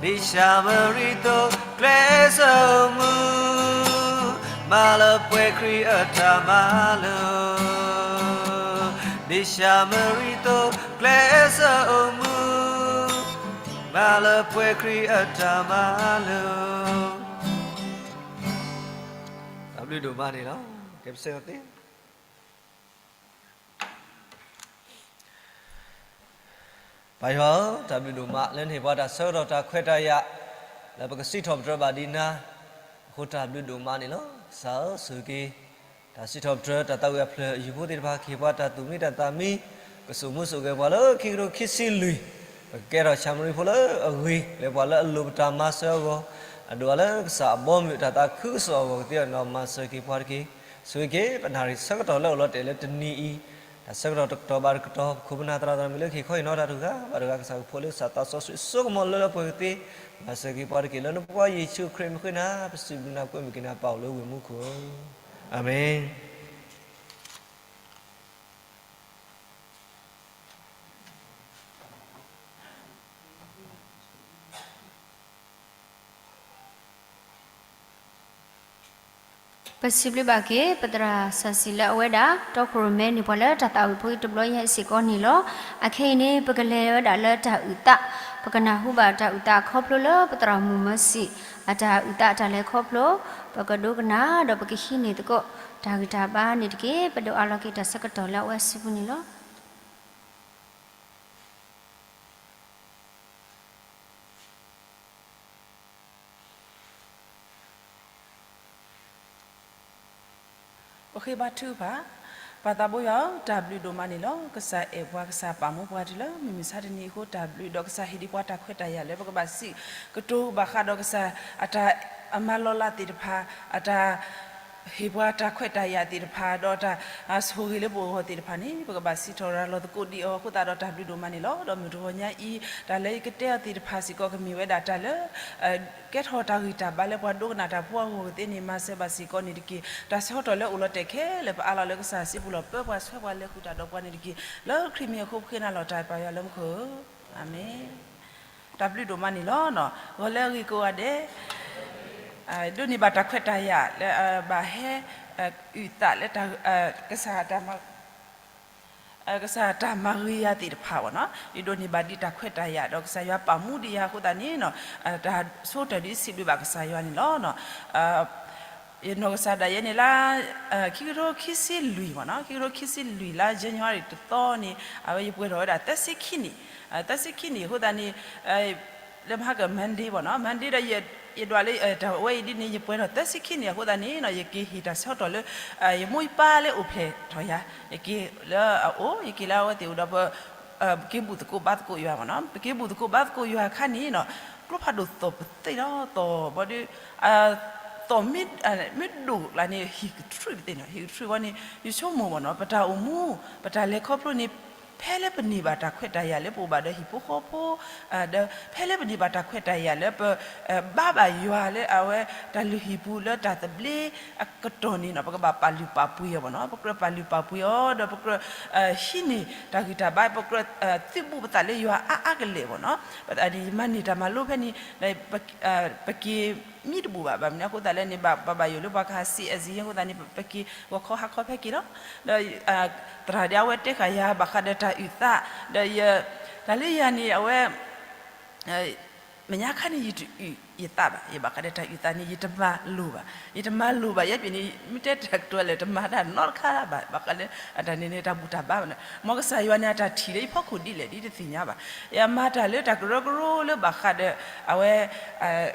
ဒ်ရှၤမရံသိကျဲးစၢးမူ, မၤလၢပှဲၤခရံာ်အတၢ်မၤလိာ်, ဒ်ရှၤမရံသိကျဲးစၢးမူ, မၤလၢပှဲၤခရံာ်အတၢ်မၤလိာ်. တၢ်ဘျုးဒိၣ်မးန့ၣ်လီၤ. ကဲပစံးသ့ ပၢ်ယွၤဧၢ, တၢ်ဘျုးဒိၣ်မး လၢနဟ့ၣ်ပှၤတၢ်ဆၢကတီၢ်တၢ်ခွဲးတၢ်ယာ် လၢပကစံးထီၣ်ပတြၢၤဘၣ်ဒံးနၤ, အဃိတၢ်ဘျုးဒိၣ်မးန့ၣ်လီၤ. ကစၢ်ဧၢ, ဆိၣ်ဂ့ၤက့ၤ တၢ်စံးထီၣ်ပတြၢၤ တၢ်သးဝံၣ်အဖျၢၣ်အယုၢ်ဖိသ့ၣ်တဖၣ် ကဟ့ၣ်ပှၤတၢ်သူၣ်မံတၢ်သးမံ, ကစိာ်မူစိာ်ဂဲၤပှၤလၢခံကထိခံဆံလွံၢ်, ပကကဲထီၣ်ၡၤမရံဖိလၢအဂ့ၤ, လဲၤပှၤလၢအလိၣ်ပတၢ်မၤစၢၤအဂီၢ်, အဒိၣ်အလၢကစၢ်အဘီအမုၢ်တၢ်သးခုကစီၣ်အဂီၢ်ကသ့အီၤန့ၣ် မၤစၢၤက့ၤပှၤတက့ၢ်. ဆိၣ်ဂ့ၤက့ၤ ပနၣ်ရံၣ်ဆၢကတီၢ်လၢအိၣ်လီၤတဲာ်လၢတနံၤအံၤ, တၢ်ဆၢကတီၢ်တကတီၢ်ဘၣ်တကတီၢ် ပခိၣ်ပနၢ်သရၣ်သရၣ်မုၣ်လၢကဟ့ၣ်ခီဟ့ၣ်နီၤတၢ်တဂၤဘၣ်တဂၤ ကစၢ်ကဖိးလၢကစၢ်သးစီဆှံစိကမီၤလၢလၢပှဲၤပှဲၤကသ့, မၤစၢၤက့ၤပှၤတက့ၢ်. လၢနဖိခွါယ့ၣ်ၡူးခရံာ်မုၢ်ဃ့နၤ ပစံးဘျုးနၤကွဲမုာ်က့ၤနၤ ပၢ်အိၣ်လၢဝ့ၢ်မူခိၣ်ဧၢ, အၤမ့ၣ်. ပစံးဘျုးဘၣ်က့ၤ ပသရၣ်စီဆှံလၢအဝဲဒၣ် တီခိၣ်ရိၣ်မဲန့ၢ်ပှၤလၢတၢ်သးဝံၣ်ဖိအံၤတဘျီညါအံၤစ့ၢ်ကီးန့ၣ်လီၤ. အခဲအံၤန့ၣ် ပကလဲၤဝဲဒၣ်လၢတၢ်အုၣ်သး, ပကနၢ်ဟူဘၣ်တၢ်အုၣ်သးခီဖျိလၢပသရၣ်မုၣ်မၢစံၣ် အတၢ်အုၣ်သးတၢ်လဲၤခီဖျိ, ပကဒိကနၣ်ဒီးပကဟံးန့ၢ်သကိး တၢ်ဂံၢ်တၢ်ဘါန့ၣ်တက့ၢ်. ပဒိးအးလီၤက့ၤတၢ်ဆၢကတီၢ်လၢအဝဲစုပူၤန့ၣ်လီၤ. ပဃ့ဘါထုကဖၣ်, ပၢ်သးဘိယွၤဧၢ, တၢ်ဘျုးဒိၣ်မးန့ၣ်လီၤ. ကစၢ်အဲၣ်ပှၤ ကစၢ်ပာ်မူပှၤတုၤလၢမုၢ်မဆါတနံၤအဃိ တၢ်ဘျုးဒီးကစၢ်ဟ့ၣ်ဒံးပှၤတၢ်ခွဲးတၢ်ယာ်လၢ ပကဘၣ်စံးကတိၤဘၣ်ဃးဒီးကစၢ်အတၢ်အမၤလီၤလးသ့ၣ်တဖၣ်, အတၢ် ဟ့ၣ်ပှၤတၢ်ခွဲးတၢ်ယာ်သ့ၣ်တဖၣ် ဒီးတၢ်ဆိၣ်ဂ့ၤလၢပဂီၢ်သ့ၣ်တဖၣ်န့ၣ် ပကဘၣ်စံးထီၣ်ရၤလီၤသကိးဒံးအီၤအဃိသတးဒီး တၢ်ဘျုးဒိၣ်မးန့ၣ်လီၤ. ဒီးမုၢ်တဂီၤညါအံၤ တၢ်လၢယကတဲအီၤသ့ၣ်တဖၣ်စ့ၢ်ကီး ကမ့ၢ်ဝဲဒၣ်တၢ်လၢ ကဲထီၣ်တၢ်ဂံၢ်တၢ်ဘါလၢပှၤဒိကနၣ်တၢ်ဖိအဂီၢ်ကသ့န့ၣ် မၤစၢၤဘၣ်စ့ၢ်ကီးန့ၣ်တက့ၢ်. တၢ်ဆၢကတီၢ်လၢအိၣ်လီၤတဲာ်ခဲလၢာ် ပအးလီၤလၢကစၢ်စုပူၤလီၤ. ပၢပှၤဆှၢပှၤလဲၤဃုာ်တၢ်ဒီးပှၤန့ၣ်တက့ၢ်. လၢခရံာ်မံၤအဃိ ပဃ့နၤလီၤတၢ် ပၢ်ယွၤလၢမူခိၣ်ဧၢ, အၤမ့ၣ်. တၢ်ဘျုးဒိၣ်မးန့ၣ်လီၤ. ဂီၤလၢအဂ့ၤကိးဂၤဒဲး ဒိးန့ၢ်ဘၣ်တၢ်ခွဲးတၢ်ယာ်လၢ ဘၣ်ဟဲ အုၣ်သးလၢ ကစၢ် ကစၢ်တၢ်မၤဂ့ၤယၤသ့ၣ်တဖၣ်ဘၣ်နီၤ, ယဒိးန့ၢ်ဘၣ်ဒံးတၢ်ခွဲးတၢ်ယာ် ဒီးကစၢ်ယွၤပာ်မူဒံးယၤအဃိသတးန့ၣ်နီၤ, တၢ်ဆိကတၢၢ်ဒ်စံးဘျုးဘၣ်ကစၢ်ယွၤန့ၣ်လီၤ. ယနီၢ်ကစၢ်ဒၣ်ယဲန့ၣ်လၢ ခံကထိခံဆံလွံၢ်ဘၣ်နီၤ, ခံကထိခံဆံလွံၢ်လါ January တသီန့ၣ် အဝဲယပှဲၤထီၣ်ဝဲဒၣ်သၢဆံခံနံၣ်, သၢဆံခံနံၣ်အဃိသတးန့ၣ် လၢမဟါက Monday ဘၣ်နီၤ, Monday ဒီး ယဒွးလၢတၢ်ဝဲအံၤဒ်န့ၣ် ယပှဲၤထီၣ်သၢဆံခံနံၣ်အဃိသတးန့ၣ်နီၤ, ယက့ၤဟ့ၣ်တၢ်ဆၢကတီၢ်လၢ ယမိၢ်ယပၢ်လၢအိၣ်ဖျဲၣ်ထီၣ်ယၤ, ယက့ၤလၢအအိၣ်, ယက့ၤလၢအဝဲသ့ၣ်အိၣ်ဒီး ပ ပက့ၤဘူၣ်သကိးဘါသကိးယွၤဘၣ်နီၤ, ပက့ၤဘူၣ်သကိးဘါသကိးယွၤအခါန့ၣ်နီၤ, ကျိဖးဒိၣ်သီၣ်ပသ့ၣ်လီၤ, သီၣ်ဘီဒီး သီၣ်မ့ၢ်ဒိၣ်ကျါန့ၣ် ဟံၣ်ကထြူးတသ့ၣ်နီၤ, ဟံၣ်ကထြူးဝဲန့ၣ် ယဆိကမိၣ်ဘၣ်နီၤ, ပတၢ်အိၣ်မူ ပတၢ်လဲၤခီဖျိန့ၣ် ဖဲလၢပန့ၢ်ဘၣ်တၢ်ခွဲးတၢ်ယာ်လၢပအိၣ်ဘၣ်ဒီးဟံၣ်ဖိဃီဖိ ဒီးဖဲလၢပန့ၢ်ဘၣ်တၢ်ခွဲးတၢ်ယာ်လၢပ ဘါဘၣ်ယွၤလၢအဝဲတၢ်လုၢ်ဟံၣ်ပူၤလၢတၢ်သဘျ့အကတီၢ်န့ၣ်နီၤ, ပကဘၣ်ပာ်လုၢ်ပာ်ပှ့ၤအီၤဘၣ်နီၤ, ပကြၢးပာ်လုၢ်ပာ်ပှ့ၤအီၤ ဒီးပကြၢး ဟံးန့ၢ်တၢ်ဂံၢ်တၢ်ဘါ, ပကြၢးသုးဘူးပသးလၢယွၤအါအါကလဲာ်ဘၣ်နီၤ, ယမၤန့ၢ်တၢ်မၤလိဖဲန့ၣ် ပက့ၤမံတဘူးဘၣ်, ဘၣ်မနုၤအဃိသတးလဲၣ်န့ၣ် ဘၣ်ဘၣ်ယိၣ်လၢပှၤကဟးစံးအဲၣ်စံးအဃိသတးန့ၣ် ပက့ၤဂီၤခီဟါခီဖဲက့ၤလီၤ, ဒီး သရၣ်ဒၣ်အဝဲတဲဃာ်ယၤဘၣ်ဃးဒီးတၢ်အုၣ်သး, ဒီး တၢ်လၢယၤန့ၣ် အဝဲ မဲာ်ညါခါန့ၣ် ယတအုၣ်ယသးဘၣ်, ယဘၣ်ဃးဒီးတၢ်အုၣ်သးန့ၣ် ယတမၤလိာ်ဘၣ်, ယတမၤလိာ်ဘၣ်, ယဲပ့ၤန့ၣ် မ့ၢ်တဲတၢ်ကတိၤလဲၣ် တမၤတၢ်နီတခါဘၣ်, ဘၣ်ဃးလၢ အတၢ်န့ၣ်န့ၣ် တၢ်ဘူၣ်တၢ်ဘါဘၣ်န့ၣ်, မ်ကစၢ်ယွၤန့ၣ် အတၢ်ထံၣ်လၢယဖီခိၣ်ဒ်လဲၣ်ဒ်တသ့ၣ်ညါဘၣ်, ယမၤတၢ်လၢတၢ်ကရၢကရိလၢဘၣ်ဃးဒီး အဝဲ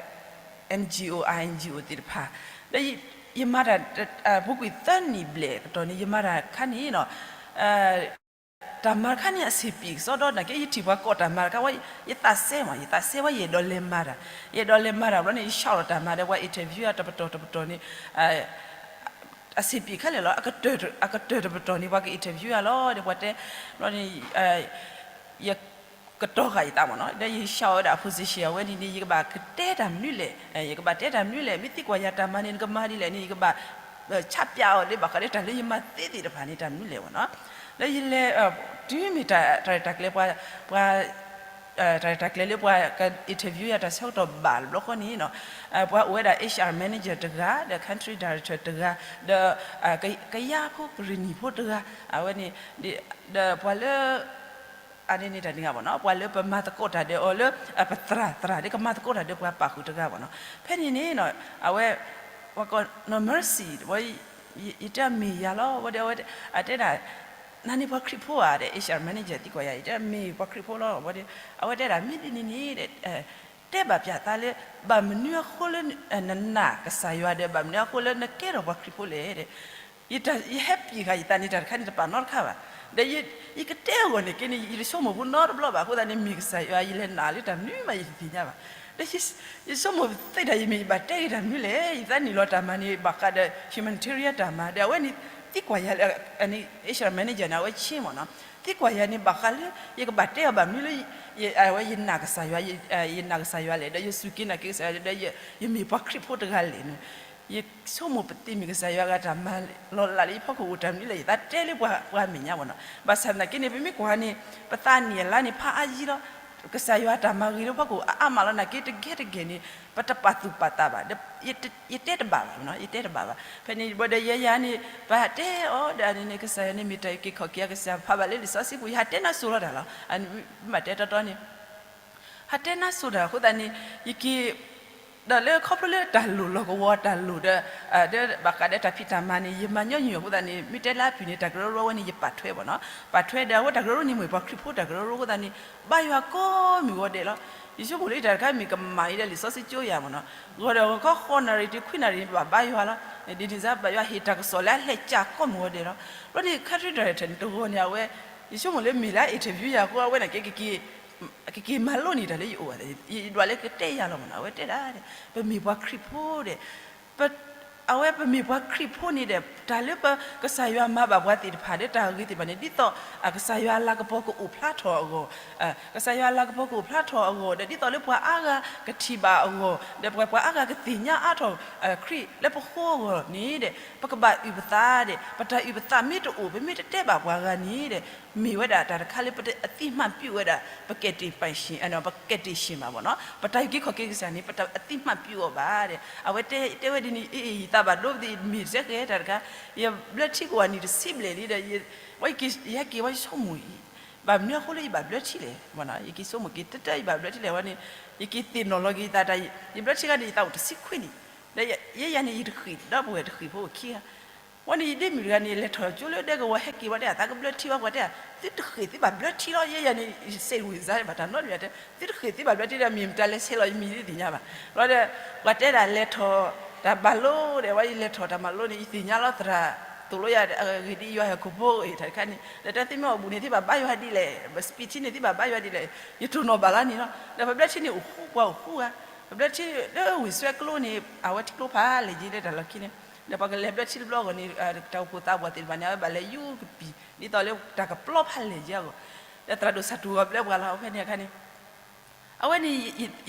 NGO, INGO သ့ၣ်တဖၣ်, ဒီးယမၤတၢ် ပူၤကွံာ်သၢနံၣ်ဘျဲၣ်အကတီၢ်န့ၣ် ယမၤတၢ်ခါန့ၣ်နီၤ, တၢ်မၤတခါန့ၣ် အဆံးပံးကစီဒီ နာ်က့ ယထံၣ်ပှၤကိးတၢ်မၤတခါဝဲ ယသးစဲမး, ယသးစဲဝဲ ယအဲၣ်ဒိးလဲၤမၤတၢ်, ယအဲၣ်ဒိးလဲၤမၤတၢ်ဘျီန့ၣ် ယ shout တၢ်မၤဒီး ပှၤ interview ယၤတပတီၢ်တပတီၢ်န့ၣ် အဆံးပံးခဲလၢာ်လီၤ. အကတၢၢ်တပတီၢ်န့ၣ် ပှၤက interview ယၤလီၤဒီး ပှၤတဲ ဘျီန့ၣ် ယကတီၤဃာ်ယသးမ့ၢ်နီၤ, ဒီးယ shout ဝဲဒၣ် position အဝဲန့ၣ်န့ၣ် ယကဘၣ်ကတဲတၢ်မနုၤလဲၣ်, ယကဘၣ်တဲတၢ်မနုၤလဲၣ်, မ့ၢ်သံကွၢ်ယၤတၢ်မၤန့ၣ် နကမၤဒ်လဲၣ်န့ၣ် ယကဘၣ် ဆၣ်ပျးအီၤလၢဘၣ်ဃးဒီးတၢ်လၢယမၤသ့သ့ၣ်တဖၣ်န့ၣ် တၢ်မနုၤလဲၣ်မ့ၢ်နီၤ. ဒီးယလဲၤ တုၤမ့ၢ်တၢ်ရဲၣ်တၢ်ကျဲၤပှၤ ပှၤ တၢ်ရဲၣ်တၢ်ကျဲၤလၢပှၤက interview ယၤတၢ်ဆၢကတီၢ်ဘၣ်တဘျီဃီန့ၣ်နီၤ, ပှၤအိၣ်ဝဲဒၣ် H R manager တဂၤ ဒီး country director တဂၤ ဒီး ကယၤဖိကရ့ၣ်နံၣ်ဖိတဂၤ အဝဲန့ၣ် ဒီးပှၤလၢ အန့ၣ်န့ၣ်တၢ်န့ၣ်ဂ့ၤမ့ၢ်နီၤ, ပှၤလၢပမၤသကိးတၢ်ဒီးအီၤလၢ ပသရၣ် သရၣ်ဒီးကမၤသကိးတၢ်ဒီးပှၤပာ်ဃုာ်တဂၤမ့ၢ်နီၤ. ဖဲန့ၣ်န့ၣ်နီၤ အဝဲ ပှၤကိးနီၢ် Mercy ဝဲ ယတဲအမ့ၢ်ယၤလီၤ, ဝဲဒီးအဝဲ အတဲဒၣ် နၤန့ၣ်ပှၤခရံာ်ဖိဧါဒီး H R manager သံကွၢ်ယၤ ယတဲမ့ၢ်ပှၤခရံာ်ဖိလီၤ, ဝဲဒီး အဝဲတဲဒၣ်မ့ၢ်ဒ်န့ၣ်န့ၣ် တဲဘၣ်ပၠးသးလၢ ဘၣ်မနုၤအဃိလၢ နနာ်ကစၢ်ယွၤဒီး ဘၣ်မနုၤအဃိလၢနကဲထီၣ်ပှၤခရံာ်ဖိလဲၣ်ဒီး ယဟဲပံာ်ဃာ်ယသးန့ၣ် တၢ်တခါန့ၣ် တပာ်နီတခါဘၣ်. ဒီးယကတဲအဂီၢ်န့ၣ်က့န့ၣ် ယတဆိကမိၣ်ဘူးနီတဘျီဘၣ်. အဃိသတးန့ၣ် မ့ၢ်ကစၢ်ယွၤ ယလဲၤနာ်လၢတၢ်မနုၤမးယတသ့ၣ်ညါဘၣ်. ဒီးယဆိကမိၣ်သ့တၢ် ယမ့ၢ်ယဘၣ်တဲဂ့ၤတၢ်မနုၤလဲၣ်, ယသးနံၣ်လီၤတၢ်မၤန့ၣ် ဘၣ်ဃးဒီး humanitarian တၢ်မၤ ဒီးအဝဲန့ၣ် သံကွၢ်ယၤလၢ H R manager န့ၣ် အဝဲဆ့မ့ၢ်နီၤ, သံကွၢ်ယၤန့ၣ် ဘၣ်ဃးလၢ ယကဘၣ်တဲအီၤဘၣ်မနုၤလၢ အဝဲယနာ်ကစၢ်ယွၤ ယနာ်ကစၢ်ယွၤလဲၣ်, ဒီးယစူၢ်က့ၤနာ်က့ၤကစၢ်ယွၤ ဒီးယမ့ၢ်ပှၤခရံာ်ဖိတဂၤလဲၣ်န့ၣ် ယဆိကမိၣ်ပသ့ၣ်မ့ၢ်ကစၢ်ယွၤအဂၤတၢ်မၤလီၤလးလၢယဖီခိၣ်အိၣ်တၢ်မနုၤလဲၣ်, ယသးတဲလၢပှၤမဲာ်ညါမ့ၢ်နီၤ. ဘၣ်ဆၣ်သနာ်က့န့ၣ် ပမ့ၢ်ကွၢ်န့ၣ် ပသးနံၣ်အလါန့ၣ် ဖးအါယံၤလီၤ. ကစၢ်ယွၤတၢ်မၤဂ့ၤလၢဖီခိၣ်အါအါမးလီၤ. နာ်က့တဂ့ၤတဂ့ၤန့ၣ် ပတပာ်သူၣ်ပာ်သးဘၣ်, ယတဲတဘၣ်ဘၣ်, ယတဲတဘၣ်ဘၣ်. ဖဲန့ၣ်ဘၣ်ဒီးယဲယၤန့ၣ် ပတဲအီၤဒီးန့ၣ် ကစၢ်ယွၤန့ၣ် မ့ၢ်တၢ်အုၣ်က့ၤခီၣ်က့ၤအကစၢ် ဖးဘၣ်လၢလံာ်စီဆှံပူၤ ယဟးတဲနါစိၤလီၤတၢ်လီၤ. မ့ၢ်တဲတီတီန့ၣ် ဟးတဲနါစိၤတၢ်အဃိသတးန့ၣ် ယက့ၤ ဒီးလၢခီဖျိလၢတၢ်လိၣ်လီၢ်ကဝီၤတၢ်လိၣ်ဒီး ဒီးဘၣ်ဃးဒီးတၢ်ဖံးတၢ်မၤန့ၣ် ယမၤညီနုၢ်အဃိသတးန့ၣ် မ့ၢ်တဲလၢအပူၤန့ၣ် တၢ်ကရၢကရိဝဲန့ၣ် ယပာ်ထွဲဘၣ်နီၤ. ပာ်ထွဲဒီးအဝဲတၢ်ကရၢကရိန့ၣ် မ့ၢ်ပှၤခရံာ်ဖိတၢ်ကရၢကရိအဃိသတးန့ၣ် ဘါယွၤကိးမုၢ်ဂီၤဒဲးလီၤ. ယဆိကမိၣ်လၢတၢ်တခါမ့ၢ်ကမၣ်အံၤဒီးလံာ်စီဆှံကၠိယၤမ့ၢ်နီၤ. ဂီၤဒီးဂီၤခီ ဃိးနၣ်ရံၣ်တုၤခွံနၣ်ရံၣ်န့ၣ် ဘၣ်ဘါယွၤလီၤ. ဒ်န့ၣ်စ့ၢ် ဘၣ်ယွၤဟ့ၣ်တၢ်ကစီၣ်လၢအဟဲကၢကိးမုၢ်ဂီၤဒဲးလီၤ. ဘျီန့ၣ် country director န့ၣ်တဂီၤန့ၣ် အဝဲ ယဆိကမိၣ်လၢမ့ၢ်လၢ interview ယၤအဃိ အဝဲန့ၣ်က့ ကက့ၤမၤလိန့ၢ်တၢ်လၢယအိၣ်ဘၣ်, ယဒွးလၢကတဲယၤလီၤမ့ၢ်နီၤ. အဝဲတဲဒၣ် ပမ့ၢ်ပှၤခရံာ်ဖိဒီး အဝဲပမ့ၢ်ပှၤခရံာ်ဖိန့ၣ်ဒီး တၢ်လၢပကစၢ်ယွၤမၤဘၣ်ပှၤသ့ၣ်တဖၣ်ဒီးတၢ်ဂ့ၤသ့ၣ်တဖၣ်န့ၣ် ဒ်သိးကစၢ်ယွၤအလၤကပီၤကအိၣ်ဖျါထီၣ်အဂီၢ်, ကစၢ်ယွၤအလၤကပီၤကအိၣ်ဖျါထီၣ်အဂီၢ် ဒီးဒ်သိးလၢပှၤအါဂၤကထံၣ်ဘၣ်အဂီၢ် ဒီးပှၤအါဂၤကသ့ၣ်ညါအါထီၣ် ခရံာ်လၢပဃိအဂီၢ်န့ၣ်ဒီး ပကဘၣ်အုၣ်ပသးဒီး ပတၢ်အုၣ်ပသးမ့ၢ်တအိၣ် ပမ့ၢ်တတဲဘၣ်ပှၤဂၤန့ၣ်ဒီး မ့ၢ်ဝဲဒၣ်တၢ်တခါလၢပတအသိမှတ်ပြုဝဲဒၣ် ပကယ်တင်ပိုင်ရှင် ပကယ်တင်ရှင်ဘၣ်မ့ၢ်နီၤ. ပတၢ်အုၣ်က့ၤခီၣ်က့ၤကစၢ်န့ၣ် ပတအသိမှတ်ပြုအီၤဘၣ်ဒီး အဝဲတဲ တဲဝဲဒ်န့ၣ် အ့ ယသးဘၣ်ဒိ မ့ၢ်စဲဃဲတၢ်တခါ ယဘျၢထံကဝီၤနံၣ်တဆံဘျဲၣ်လံဒီး ယဟဲက့ၤဝဲယဆိကမိၣ်အံၤ ဘၣ်မနုၤအဃိလၢယဘၣ်ဘျၢထံလဲၣ်မ့ၢ်နီၤ. ယက့ၤဆိကမိၣ်က့ၤ တၢ်တၢ်ယဘၣ်ဘျၢထံလဲၣ်ဝဲန့ၣ် ယက့ၤသ့ၣ်နီၣ်လီၤက့ၤယသးတၢ် ယဘျၢထံဂၤန့ၣ် ယသးအိၣ်တဆံခွံနံၣ် ဒီးယဲယၤန့ၣ် ယတဃံးဒီပုၢ်ဝဲၢ်တဃံးဖိခံဂၤ ဝဲန့ၣ် ယဒ့မုၣ်တဂၤန့ၣ် လဲၤထီၣ်ကၠိလၢဒဲကဝီၤ ဟဲက့ၤဝဲတဲ သးကဘျၢထံဝဲ ပှၤတဲ သုတဃ့ၢ်သုဘၣ်ဘျၢထံလီၤ. ယဲယၤန့ၣ် ယစဲးဝံၤစါဘၣ်တၢ်နီတမံၤတဲ သုတဃ့ၢ်သုဘၣ်ဘျၢထံဒီး မ့ၢ်မတၤလဲၤဆဲးလီၤယမံၤသ့ၣ်ညါဘၣ်. လီၤဒီး ပှၤတဲဒၣ်လဲၤထီၣ်တၢ်ဘၣ်လိဒီး ဝဲယလဲၤထီၣ်တၢ်မၤလိန့ၣ် ယသ့ၣ်ညါလီၤသရၣ် သိၣ်လိယၤ ဂ့ၢ်ဒ်ယွၤဟဲခိၣ်ဖိအံၤ တၢ်တခါန့ၣ် ဒီးတၢ်သ့ၣ်မ့ၢ်အီၣ်ဘူးန့ၣ် သုဘၣ်ဘါယွၤဒ်လဲၣ် ပစပံးထံန့ၣ် သုဘၣ်ဘါယွၤဒ်လဲၣ် ယတိၢ်နီၣ်ဘၣ်လီၤန့ၣ်လီၤ. ဒီးပဘျၢထံန့ၣ် အိၣ်ဃူပှၤအိၣ်ဃူဂၤ ပဘျၢထံလၢဝ့ၢ်စွဲကျိန့ၣ် အဝဲထံကျိဖးလဲၢ်က့ၤလၢတၢ်လီၢ်ခံန့ၣ် ဒီးပှၤကလဲၤဘျၢထံတဘျီအဂီၢ်န့ၣ် တၢ်အိၣ်ဖှိၣ်သးပှၢ်သ့ၣ်တဖၣ်န့ၣ် အဝဲဘၣ်လဲၤယူကပံာ် ဒ်သိးလၢတၢ်ကပျီဖးလဲၢ်က့ၤအဂီၢ် ဒီးသရၣ်ဒိၣ်စၢ်တူၢ်ဂီၤဘျၢပှၤလီၤ ဖဲန့ၣ်အခါန့ၣ် အဝဲန့ၣ်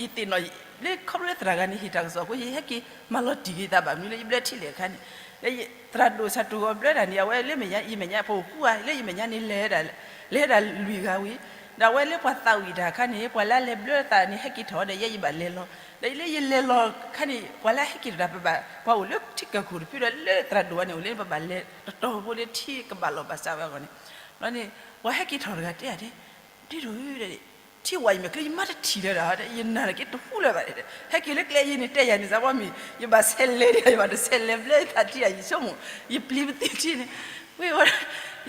ယသ့ၣ်နီၣ် လၢခီဖျိလၢသရၣ်ဂၤန့ၣ် ဟ့ၣ်တၢ်ကစီၣ်အဃိ ယဟဲက့ၤမၤလီၤတံၢ်က့ၤသးဘၣ်မနုၤလၢ ယဘျၢထံလဲၣ်အခါန့ၣ် ဒီးသရၣ်ဒိၣ်စၢ်တူၢ်ဂီၤဘျၢတၢ်န့ၣ် အဝဲလၢမဲာ်ညါ ယမဲာ်ညါ ပအိၣ်ဃူဧါ လၢယမဲာ်ညါန့ၣ် လဲၤဒၣ် လဲၤဒၣ်လွံၢ်ဂၤဝံၤ ဒီးအဝဲလၢပှၤသးဝံၣ်တၢ်အခါန့ၣ် ပှၤလၢအလဲၤဘျၢသးန့ၣ် ဟဲက့ၤထီၣ်ဒီး ယဲယဘၣ်လဲၤလီၤ ဒီးလၢယလဲၤလီၤအခါန့ၣ် ပှၤလၢအဟဲက့ၤထီၣ်တၢ် ပဘၣ် ပှၤအိၣ်လၢထံကၢၢ်ခိၣ်တဖုဒီး လၢသရၣ်ဒိၣ်ဝဲန့ၣ် အိၣ်လၢပဘၣ်လဲၤတတီၤဖိလၢထံကဘၣ်လီၤဘၣ်စးဝဲအဂီၢ်န့ၣ် လီၤန့ၣ် ပှၤဟဲက့ၤထီၣ်တဂၤတဲဒၣ်တဲ ဒ်ဒိၣ် ထံဝဲယမဲာ်ချံ ယမါတထံၣ်လၢၤဒီး ယနာ်က့တဟူလၢၤဘၣ် ဟဲက့ၤလၢကျဲယဲန့ၣ် တဲယၤန့ၣ် စးဝီမံၤ ယဘၣ်ဆဲးလဲၤဒီး ယဘၣ်တဆဲးလဲၤဘျၢသးထံၣ် ယဆိကမိၣ် ယပျံၤပသံထံန့ၣ် ဝဲ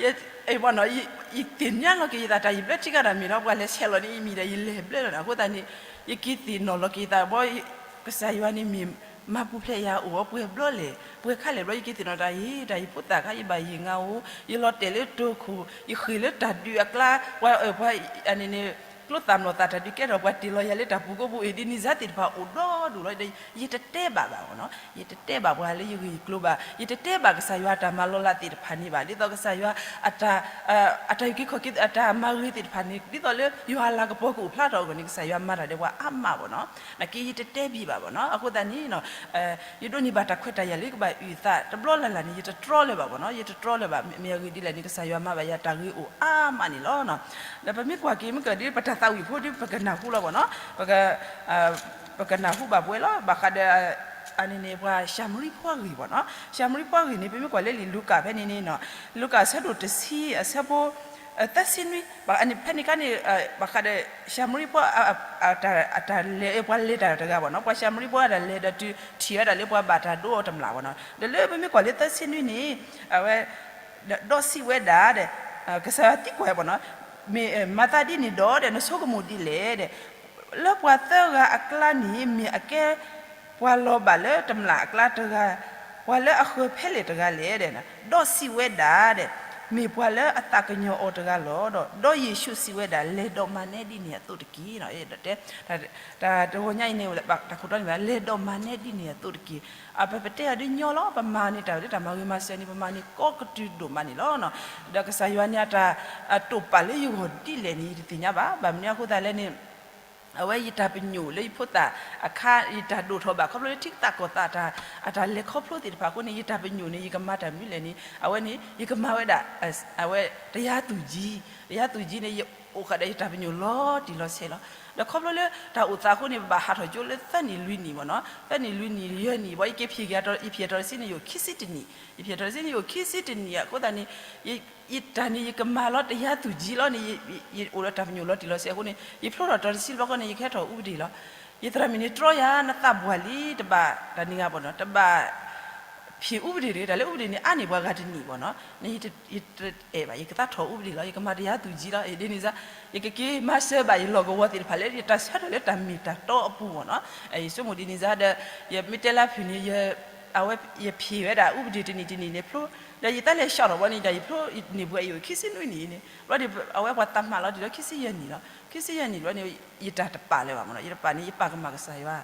ယသ့ၣ်ညါလီၤက့ၤယသးတၢ် ယဘျၢထံကဒီးမ့ၢ်ဒီး ပှၤလဲၤဆဲးလီၤန့ၣ် ယမံၤဒီး ယလဲၤဘျၢလီၤန့ၣ် အဃိသတးန့ၣ် ယက့ၤသ့ၣ်နီၣ်လီၤက့ၤယသးဘီ ကစၢ်ယွၤန့ၣ်မ့ၢ် မၤပူၤဖျဲးယၤအိၣ်ဝဲပှဲၤဘျီလဲၣ်, ပှဲၤခါလဲၣ်ဘျီ ယက့ၤသ့ၣ်နီၣ်တၢ် ယတၢ်ယဖိသၣ်ခါ ယဘၣ်ယံၤငါအိၣ်, ယလီၤတဲာ်လၢတိခိၣ်, ယဃ့ၢ်လၢတၢ်ဒုးအကျါ, ပှၤအၢၣ်ပှၤ အန့ၣ်န့ၣ် ကျိသၣ်မီၢ်သၣ်တၢ်ဒုးကဲထီၣ် ပှၤတ့ၢ်လီၤယၤလၢတၢ်ပူၤကိပူၤ အ့ၣ်ဒ်န့ၣ်စါသ့ၣ်တဖၣ်အိၣ်ဒီဒူၣ်လီၤ. ယတတဲဘၣ်ဘၣ်ဘၣ်နီၤ, ယတတဲဘၣ်ပှၤလၢယဂ့ၢ်ယကျိၤဘၣ်, ယတတဲဘၣ်ကစၢ်ယွၤအတၢ်မၤလီၤလးသ့ၣ်တဖၣ်န့ၣ်ဘၣ်, ဒ်သိးကစၢ်ယွၤ အတၢ်အုၣ်က့ၤခီၣ်က့ၤ အတၢ်မၤဂ့ၤသ့ၣ်တဖၣ်န့ၣ် ဒ်သိးလၢယွၤအလၤကပီၤကအိၣ်ဖျါထီၣ်အဂီၢ်န့ၣ် ကစၢ်ယွၤမၤတၢ်ဒီးပှၤအါမးဘၣ်နီၤ. နာ်က့ယတတဲဘၣ်ဘၣ်ဘၣ်နီၤ. အဃိသတးန့ၣ် ယဒိးန့ၢ်ဘၣ်တၢ်ခွဲးတၢ်ယာ်လၢကဘၣ်အုၣ်သးတဘျီလၢ်လၢ်န့ၣ် ယတတြီလၢၤဘၣ်ဘၣ်နီၤ, ယတတြီလၢၤဘၣ်. မ့ၢ်အဂ့ၢ်ဒ်လဲၣ်န့ၣ် ကစၢ်ယွၤမၤဘၣ်ယၤတၢ်ဂ့ၤအိၣ်အါမးန့ၣ်လီၤ. ဒီးပမ့ၢ်ကွၢ်က့ၤ မ့ၢ်ကဒီးပတၢ်သးဝံၣ်ဖိဒီး ပကနၢ်ဟူလီၤဘၣ်နီၤ, ပကနၢ်ဟူဘၣ်ပဝဲလီၤ. ဘၣ်ဃးဒီး အန့ၣ်န့ၣ် ပှၤၡၤမရံဖိအဂ့ၢ်ဘၣ်နီၤ, ၡၤမရံဖိအဂ့ၢ်န့ၣ် ပမ့ၢ်ကွၢ်လၢလံာ်လူၤကၣ်ဖဲန့ၣ်န့ၣ်, လူၤကၣ်အဆၢဒိၣ်တဆံ အဆၢဖိ သၢဆံနွံ, ဖဲန့ၣ်ခါန့ၣ် ဘၣ်ဃးဒီး ၡၤမရံဖိ အတၢ်လဲၤ ပှၤလဲၤတၢ်တဂၤဘၣ်နီၤ, ပှၤၡၤမရံဖိအတၢ်လဲၤဒီးတုၤထံၣ်ဝဲဒၣ်လၢပှၤဘၣ်တၢ်ဒိအီၤတမျၢ်ဘၣ်နီၤ. ဒီးလၢပမ့ၢ်ကွၢ်လၢသၢဆံနွံန့ၣ် အဝဲ ဒီးစံးဝဲဒၣ်ဒီး ကစၢ်ယွၤသံကွၢ်ဝဲဘၣ်နီၤ, မ့ၢ်မၤသးဒ်န့ၣ်ဒီး ဒီးနဆိကမိၣ်ဒ်လဲၣ်ဒီး လၢပှၤသၢဂၤအကျါန့ၣ် မ့ၢ်အကဲပှၤလီၤဘၣ်လၢတမျၢ်အကျါတဂၤ, ပှၤလၢအဃၢၤဖဲလဲၣ်တဂၤလဲၣ်ဒီး ဒီးစံးဝဲဒၣ်ဒီး မ့ၢ်ပှၤလၢအသးကညီၤအီၤတဂၤလီၤ. ဒီး ဒီးယ့ၣ်ၡူးစံးဝဲဒၣ် လဲၤဒီးမၤနဲဒ်န့ၣ်အသိးတက့ၢ်. တၢ်တဂီၤညါအံၤန့ၣ် တၢ်ခိၣ်တီန့ၣ် လဲၤဒီးမၤနဲဒ်န့ၣ်အသိးတက့ၢ်. ပပတဲအီၤဒ်ညီလီၤ, ပမၤန့ၢ်တၢ်လၢတၢ်မၤဂ့ၤမၤစၢၤန့ၣ် ပမၤန့ၢ်ကိးကတုၤဒိၣ်မးန့ၣ်လီၤ. ဒီးကစၢ်ယွၤန့ၣ်အတၢ်တိာ်ပာ်လၢယဂီၢ်ဒ်လဲၣ်န့ၣ် ယတသ့ၣ်ညါဘၣ်. ဘၣ်မနုၤအဃိသတးလဲၣ်န့ၣ် အဝဲယတၢ်ပညိၣ်လၢယဖိသၣ်အခါ ယတၢ်ဒိၣ်ထီၣ်ဘၣ်ခီဖျိလၢထံကသးကီၢ်သး အတၢ်လဲၤခီဖျိသ့ၣ်တဖၣ်အဃိန့ၣ် ယတၢ်ပညိၣ်န့ၣ် ယကမၤတၢ်မနုၤလဲၣ်န့ၣ် အဝဲန့ၣ် ယကမၤဝဲဒၣ် အဝဲ တရားသူကြီး, တရားသူကြီးန့ၣ် ယအိၣ်ဃာ်ဒီးယတၢ်ပညိၣ်လီၤတံၢ်လီၤဆဲးလီၤ. ဒီးခီဖျိလၢတၢ်အိၣ်သးအဃိန့ၣ် ပဘၣ်ဟးထီၣ်ကၠိလၢသၢနံၣ်လွံၢ်နံၣ်ဘၣ်နီၤ, သၢနံၣ်လွံၢ်နံၣ်ယဲၢ်နံၣ်ဘၣ် ယက့ၤဖံးက့ၤ ယဖံးအတီၤတဆံန့ၣ် ယအိၣ်ခံဆံတနံၣ်, ယဖံးအတီၤတဆံန့ၣ် ယအိၣ်ခံဆံတနံၣ်အဃိသတးန့ၣ် ယတၢ်န့ၣ် ယကမၤလီၤ တရားသူကြီးလီၤန့ၣ် ယအိၣ်ဒီးတၢ်ပညိၣ်လီၤတံၢ်လီၤဆဲးအဃိန့ၣ် ယဖျိထီၣ်တီၤတဆံတဘျီဃီန့ၣ် ယကဟဲထီၣ်ဥပဒေလီၤ. ယသရၣ်မုၣ်န့ၣ် တြီယၤ နသးပှၢ်လံ တဘၣ်တၢ်နံၤဂၤဘၣ်နီၤ, တဘၣ်ဖံးဥပဒေတဂ့ၤ, တၢ်လၢဥပဒေန့ၣ် အါန့ၢ်ပှၤဂၤတနံၣ်ဘၣ်နီၤ, ယတအဲၣ်ဘၣ် ယကသးထီၣ်ဥပဒေလီၤ, ယကမၤ တရားသူကြီးလီၤ. ဒ်န့ၣ်စါ ယကက့ၤမၤစၢၤဘၣ်ယလီၢ်ကဝီၤသ့ၣ်တဖၣ်လၢ ယတၢ်ဆၢထၢၣ်လၢတၢ်မ့ၢ်တၢ်တီအပူၤဘၣ်နီၤ. ယဆိကမိၣ်ဒ်န့ၣ်စါဒီး ယမ့ၢ်တဲလၢဖုၣ်န့ၣ် အဝဲယဖံးဝဲဒၣ် ဥပဒေတနံၣ်တနံၣ်န့ၣ်ဖျိ, ဒီးယတၢ်လဲၤဆှီထီၣ်ဘၣ်န့ၣ် ဒီးယဖျိန့ၢ်ပှဲၤအံၤအိၣ်ခံဆံနွံနံၣ်န့ၣ် ဘျီဒီး အဝဲပှၤသးမၤလီၤတံၢ်လီၤ ခံဆံယဲၢ်နံၣ်လီၤ. ခံဆံယဲၢ်နံၣ်ဘျီန့ၣ် ယတၢ်တပာ်လၢၤဘၣ်မ့ၢ်နီၤ, ယတပာ်န့ၣ် ယပာ်ကမၣ်ကစၢ်ယွၤ,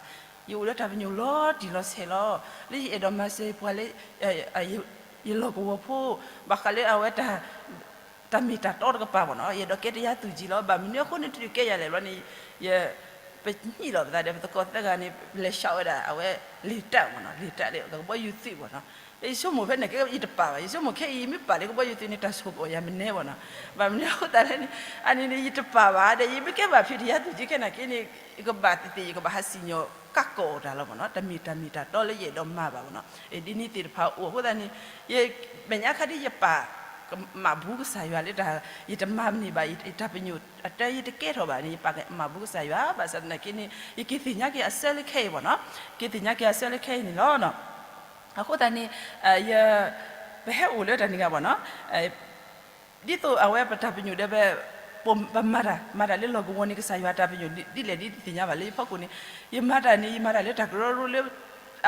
ယအိၣ်လၢတၢ်ပညိၣ်လီၤတံၢ်လီၤဆဲးလီၤ, လၢယအဲၣ်ဒိးမၤစၢၤပှၤလၢ ယလီၢ်ကဝီၤဖိ, ဘၣ်ဃးလၢအဝဲ တၢ်မ့ၢ်တၢ်တီတကပၤဘၣ်နီၤ, ယအဲၣ်ဒိးကဲ တရားသူကြီး လီၤ. ဘၣ်မနုၤအဃိန့ၣ် တဒုးကဲယၤလဲၣ်ဘျီန့ၣ် ယ ပညှိလီၤပသးဒီး ပသကိးသၢဂၤန့ၣ် လဲၤဆှီဝဲဒၣ် အဝဲ လေတပ် မ့ၢ်နီၤ, လေတပ် လၢကဘီယူၤသုးမ့ၢ်နီၤ. ဒီးယဆိကမိၣ်ဖဲန့ၣ်ကဲ ယတပာ်ဘၣ်, ယဆိကမိၣ်ခဲအံၤ ယမ့ၢ်ပာ်လၢကဘီယူၤသုးန့ၣ် တၢ်ဆိၣ်ကီၣ်ယၤမနုၤမ့ၢ်နီၤ. ဘၣ်မနုၤအဃိသတးလဲၣ်န့ၣ် အန့ၣ်န့ၣ် ယတပာ်ဘၣ်ဒီး ယမ့ၢ်ကဲဘၣ်ဖံး တရားသူကြီး ခဲနာ်က့န့ၣ် ယကဘၣ်သ့ၣ်သ့ၣ် ယကဘၣ်ဟးစံၣ်ညီၣ်ကးကီၢ်အီၤတၢ်လီၤမ့ၢ်နီၤ, တၢ်မ့ၢ်တၢ်မ့ၢ်တၢ်တီလၢယအဲၣ်ဒိးမၤဘၣ်မ့ၢ်နီၤ. ဒ်န့ၣ်သ့ၣ်တဖၣ်အိၣ်အဃိသတးန့ၣ် ယမဲာ်ညါခါဒ် ယပာ်ကမၣ်ဘူးကစၢ်ယွၤလၢ ယတမၤန့ၢ်ဘၣ် ယတၢ်ပညိၣ်အတၢ် ယတကဲထီၣ်ဘၣ်န့ၣ် ယပာ်ကမၣ်ဘူးကစၢ်ယွၤ, ဘၣ်ဆၣ်သနာ်က့န့ၣ် ယက့ၤသ့ၣ်ညါက့ၤအဆၢလၢခဲအံၤမ့ၢ်နီၤ, က့ၤသ့ၣ်ညါက့ၤအဆၢလၢခဲအံၤန့ၣ်လီၤ. အဃိသတးန့ၣ် ပဟဲအိၣ်လၢတၢ်န့ၣ်ဂ့ၤမ့ၢ်နီၤ, ဒ်သိးအဝဲပတၢ်ပညိၣ်ဒီး ပမၤတၢ် မၤတၢ်လၢလီၢ်ကဝီၤန့ၣ် ကစၢ်ယွၤတၢ်ပညိၣ်ဒ်လဲၣ်ဒ်သ့ၣ်ညါဘၣ်လၢယဖီခိၣ်န့ၣ်, ယမၤတၢ်န့ၣ် ယမၤတၢ်လၢတၢ်ကရၢကရိလၢ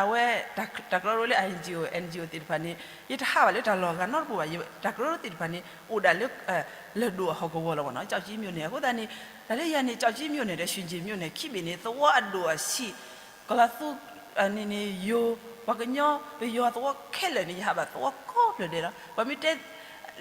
အဝဲ တၢ်ကရၢကရိလၢ NGO NGO သ့ၣ်တဖၣ်န့ၣ် ယတဟးဘၣ်လၢတၢ်လီၢ်အဂၤနီတပူၤဘၣ်, တၢ်ကရၢကရိသ့ၣ်တဖၣ်န့ၣ် အိၣ်ဒၣ်လၢ လၢၢ်ဒိၣ်အဟီၣ်ကဝီၤလီၤမ့ၢ်နီၤ, ကၠီၣ်ကၠံမြို့နယ် အဃိသတးန့ၣ် တၢ်လၢယၤန့ၣ် ကၠီၣ်ကၠံမြို့နယ် ဒီး ရွှေကျင်မြို့နယ် ခံဘ့ၣ်န့ၣ် သဝီအဒိၣ်အဆံး ကလီၤသူ န့ၣ်န့ၣ် ယိၤ ပှၤကညီ ပယီၤသဝီခဲလၢာ်န့ၣ် ယဟးဘၣ်သဝီကိးဖျၢၣ်ဒဲးလီၤ. ပှၤမ့ၢ်တဲ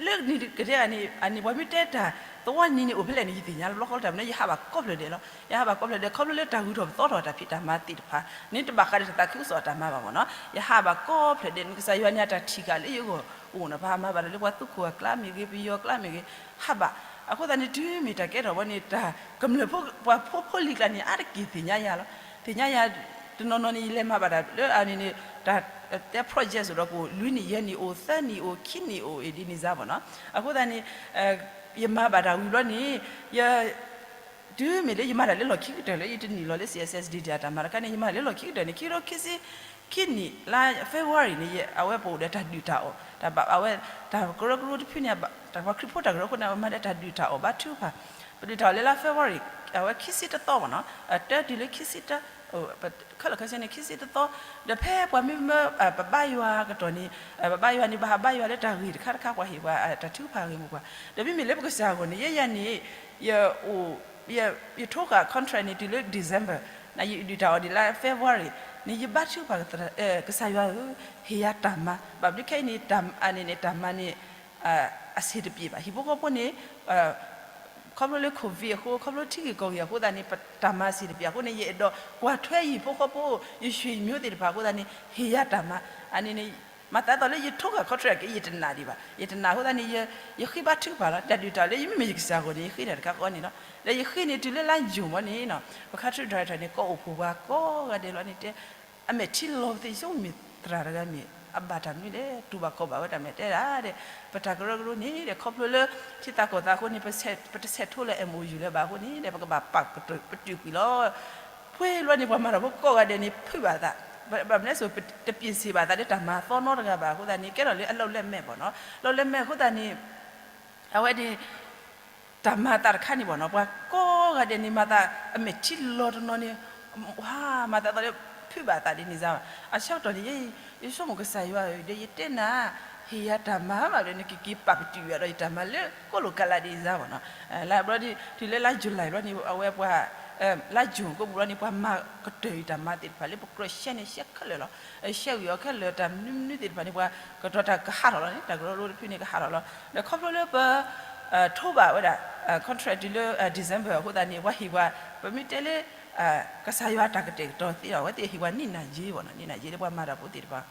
လၢနံၤကတၢၢ်န့ၣ် အန့ၣ် ပှၤမ့ၢ်တဲတၢ် သဝီနံၤန့ၣ်အိၣ်ဖဲလဲၣ်န့ၣ် ယသ့ၣ်ညါလၢဘျီဃီလၢတၢ်မနုၤ ယဟးဘၣ်ကိးဖျၢၣ်ဒဲးလီၤ. ယဟးဘၣ်ကိးဖျၢၣ်ဒဲး ခီဖျိလၢတၢ်ဂုၤထီၣ်ပသီထီၣ်တၢ်ဖံးတၢ်မၤသ့ၣ်တဖၣ်န့ၣ် တဘၣ်ဃးဒီးတၢ်သးခုကစီၣ်အတၢ်မၤဘၣ်မ့ၢ်နီၤ. ယဟးဘၣ်ကိးဖျၢၣ်ဒဲးန့ၣ် ကစၢ်ယွၤန့ၣ် အတၢ်ထံၣ်ဃာ်လၢယဂီၢ်အိၣ်နီၤ, ပဟးမၤဘၣ်တၢ်လၢပှၤသူခိၣ်အကျါမ့ၢ်ဂ့ၤ ပယီၤအကျါမ့ၢ်ဂ့ၤ ဟးဘၣ်. အဃိသတးန့ၣ် တုၤမ့ၢ်တၢ်ကဲထီၣ်ဝဲန့ၣ် တၢ်ကမျၢၢ်ဖိ ပှၤဖိဖိလံၤကျါန့ၣ် အါတက့ၢ်သ့ၣ်ညါယၤလီၤ. သ့ၣ်ညါယၤ တနီၤနီၤန့ၣ် ယလဲၤမၤဘၣ်တၢ်လၢအန့ၣ်န့ၣ် တၢ်တဲ project အိၣ်ဒီးကအိၣ် လွံၢ်နံၣ် ယဲၢ်နံၣ်အိၣ် သၢနံၣ်အိၣ် ခံနံၣ်အိၣ် အ့ၣ်ဒ်န့ၣ်စါမ့ၢ်နီၤ. အဃိသတးန့ၣ် ယမၤဘၣ်တၢ်ဝံၤဘျီန့ၣ် ယ တုၤမ့ၢ်လၢယမၤတၢ်လၢလီၢ်ခံကတၢၢ်လၢ ယတနံၣ်လီၤလၢ စီၤစဲးဒံး တၢ်မၤတခါန့ၣ် ယမၤတၢ်လၢလီၢ်ခံကတၢၢ်န့ၣ် ခံကထိခံဆံခံနံၣ် လါ February န့ၣ် အဝဲပအိၣ်ဒီးတၢ်ဒုးတၢ်အီၣ် တၢ်ဘၣ်အဝဲ တၢ်ကရၢကရိတဖုန့ၣ် တၢ်ပှၤခရံာ်ဖိတၢ်ကရၢခိၣ်န့ၣ် အဝဲမၤဒီးတၢ်ဒုးတၢ်အီၣ်ဘါထုကဖၣ်, ပဒုးတၢ်အီၣ်လၢလါ February အဝဲခံဆံတသီမ့ၢ်နီၤ, တၢတုၤလၢခံဆံတၢ ခဲလၢာ်ခဲဆ့န့ၣ် ခံဆံတသီ, ဒီးဖဲပှၤမ့မ့ၢ် ပဘါယွၤကတီၢ်န့ၣ်, ပဘါယွၤန့ၣ် ဘၣ်ဟးဘါယွၤလၢတၢ်ဂ့ၢ်တခါတခါ ပှၤဟ့ၣ်ပှၤ တၢ်ထုကဖၣ်ဂ့ၢ်မိၢ်ပှၢ်, ဒီးမ့မ့ၢ်လၢပကစၢ်အဂီၢ်န့ၣ် ယဲယၤန့ၣ် ယ ယထိဃာ် contract န့ၣ် တုၤလၢ December, နယဒုၣ်တၢ်အီၣ်ဒံးလါ February န့ၣ် ယဘါထုကဖၣ် ကစၢ်ယွၤဧၢ, ဟ့ၣ်ယၤတၢ်မၤ, ဘၣ်မနုၤခဲအံၤန့ၣ် တၢ်မၤန့ၣ် အဆံးတပျ့ၤဘၣ်. ဟံၣ်ဖိဃီဖိန့ၣ် ခီဖျိလၢ COVID အဃိ, ခီဖျိထံဂ့ၢ်ကီၢ်ဂ့ၢ်အဃိသတးန့ၣ် ပတၢ်မၤဆံးတပျ့ၤအဃိန့ၣ် ယအဲၣ်ဒိးကွၢ်ထွဲယဟံၣ်ဖိဃီဖိ, ယဆွေမျိုးသ့ၣ်တဖၣ်အဃိသတးန့ၣ် ဟ့ၣ်ယၤတၢ်မၤ, အန့ၣ်န့ၣ် မၤသးဒ်သိးလၢယထိဃာ် contract က့ ယတနာ်ဒံးဘၣ်. ယတနာ်အဃိသတးန့ၣ် ယဃ့ဘါထုကဖၣ်လီၤ. တၢ်ဒုၣ်တၢ်အီၣ်လၢယမ့မ့ၢ်ယကစၢ်အဂီၢ်န့ၣ် ယဃ့တၢ်တခါဃီန့ၣ်လီၤ. ဒီးယဃ့န့ၣ်တုၤလၢလါယူၤမ့ၢ်န့ၣ် ပ country director န့ၣ် ကိးအိၣ်ဖှိၣ်ပှၤကိးဂၤဒဲးလီၤန့ၣ်တဲ အမဲာ်ထံလီၤပသ့ၣ် ယဆိကမိၣ်မ့ၢ်သရၣ်တဂၤမ့ၢ် အဘၣ်တၢ်မနုၤလဲၣ် တူၢ်ဘၣ်ခီၣ်ဘၣ်ဝဲတၢ်မနုၤလဲၣ်တဲဒၣ်ဒီး ပတၢ်ကရၢကရိန့ၣ်ဒီး ခီဖျိလၢထံသးကီၢ်သးအဃိန့ၣ် ပတဆဲးထိလၢ MOU လၢၤဘၣ်အဃိန့ၣ်ဒီး ပကဘၣ်ပာ်ပတုာ်ကွံာ်လီၤ. ပှဲၤလီၤန့ၣ် ပှၤမၤတၢ်ဖိကိးဂၤဒဲးန့ၣ် ဖုးဘၣ်သး, ဘၣ်မနုၤလဲၣ် တပျ့ၤစ့ၢ်ဘၣ်သးလၢတၢ်မၤသီနီတဂၤဘၣ်အဃိသတးန့ၣ် ကဲထီၣ်လၢအလုပ်လက်မဲ့ဘၣ်နီၤ, အလုပ်လက်မဲ့အဃိသတးန့ၣ် အဝဲန့ၣ် တၢ်မၤသးတခါန့ၣ်ဘၣ်နီၤ, ပှၤကိးဂၤဒဲးန့ၣ် မၤသးအမဲာ်ထံလီၤတနီၤန့ၣ်, ဝၤ မၤသးဒ်သိးလၢ ဖုးဘၣ်သးဒ်န့ၣ်စ့ၢ်ဘၣ်. အဆၢကတီၢ်န့ၣ် ယဆိကမိၣ်ကစၢ်ယွၤဧၢ, ဒီးယတဲနၤ, ဟ့ၣ်ယၤတၢ်မၤမးဒီး နက့ၤက့ၤပာ်ပတုာ်ယၤဒီးယတၢ်မၤလၢကိၣ်လိာ်ကးလးဒ်န့ၣ်စ့ၢ်ဘၣ်နီၤ. လၢဘျီဒ် တုၤလၢလါယူၤလံဘျီန့ၣ် အဝဲပှၤ လါယူၤကိးပူၤလီၤန့ၣ် ပှၤမၤကတၢၢ်ယတၢ်မၤသ့ၣ်တဖၣ်လၢပကြၢးရှဲန့ၣ် ရှဲခဲလၢာ်လီၤ. ရှဲဝံၤအီၤခဲလၢာ် တၢ်မနုၤမနုၤသ့ၣ်တဖၣ်န့ၣ် ပှၤကတီၤတၢ်ကဟးထီၣ်လီၤန့ၣ်, တၢ်ကရၢကရိတဖုန့ၣ် ကဟးထီၣ်လီၤ. ဒီးခီဖျိလၢပ ထိးဘၣ်ဝဲဒၣ် contract တုၤလၢ December အဃိသတးန့ၣ် ပှၤဟ့ၣ်ပှၤ ပမ့ၢ်တဲလၢ ကစၢ်ယွၤတၢ်ကတဲာ်ကတီၤသ့ဒီး အဝဲသ့ၣ်ဟ့ၣ်ပှၤ နံၣ်နၢ်ယ့ ဘၣ်နီၤ, နံၣ်နၢ်ယ့လၢပှၤမၤတၢ်ဖိသ့ၣ်တဖၣ်,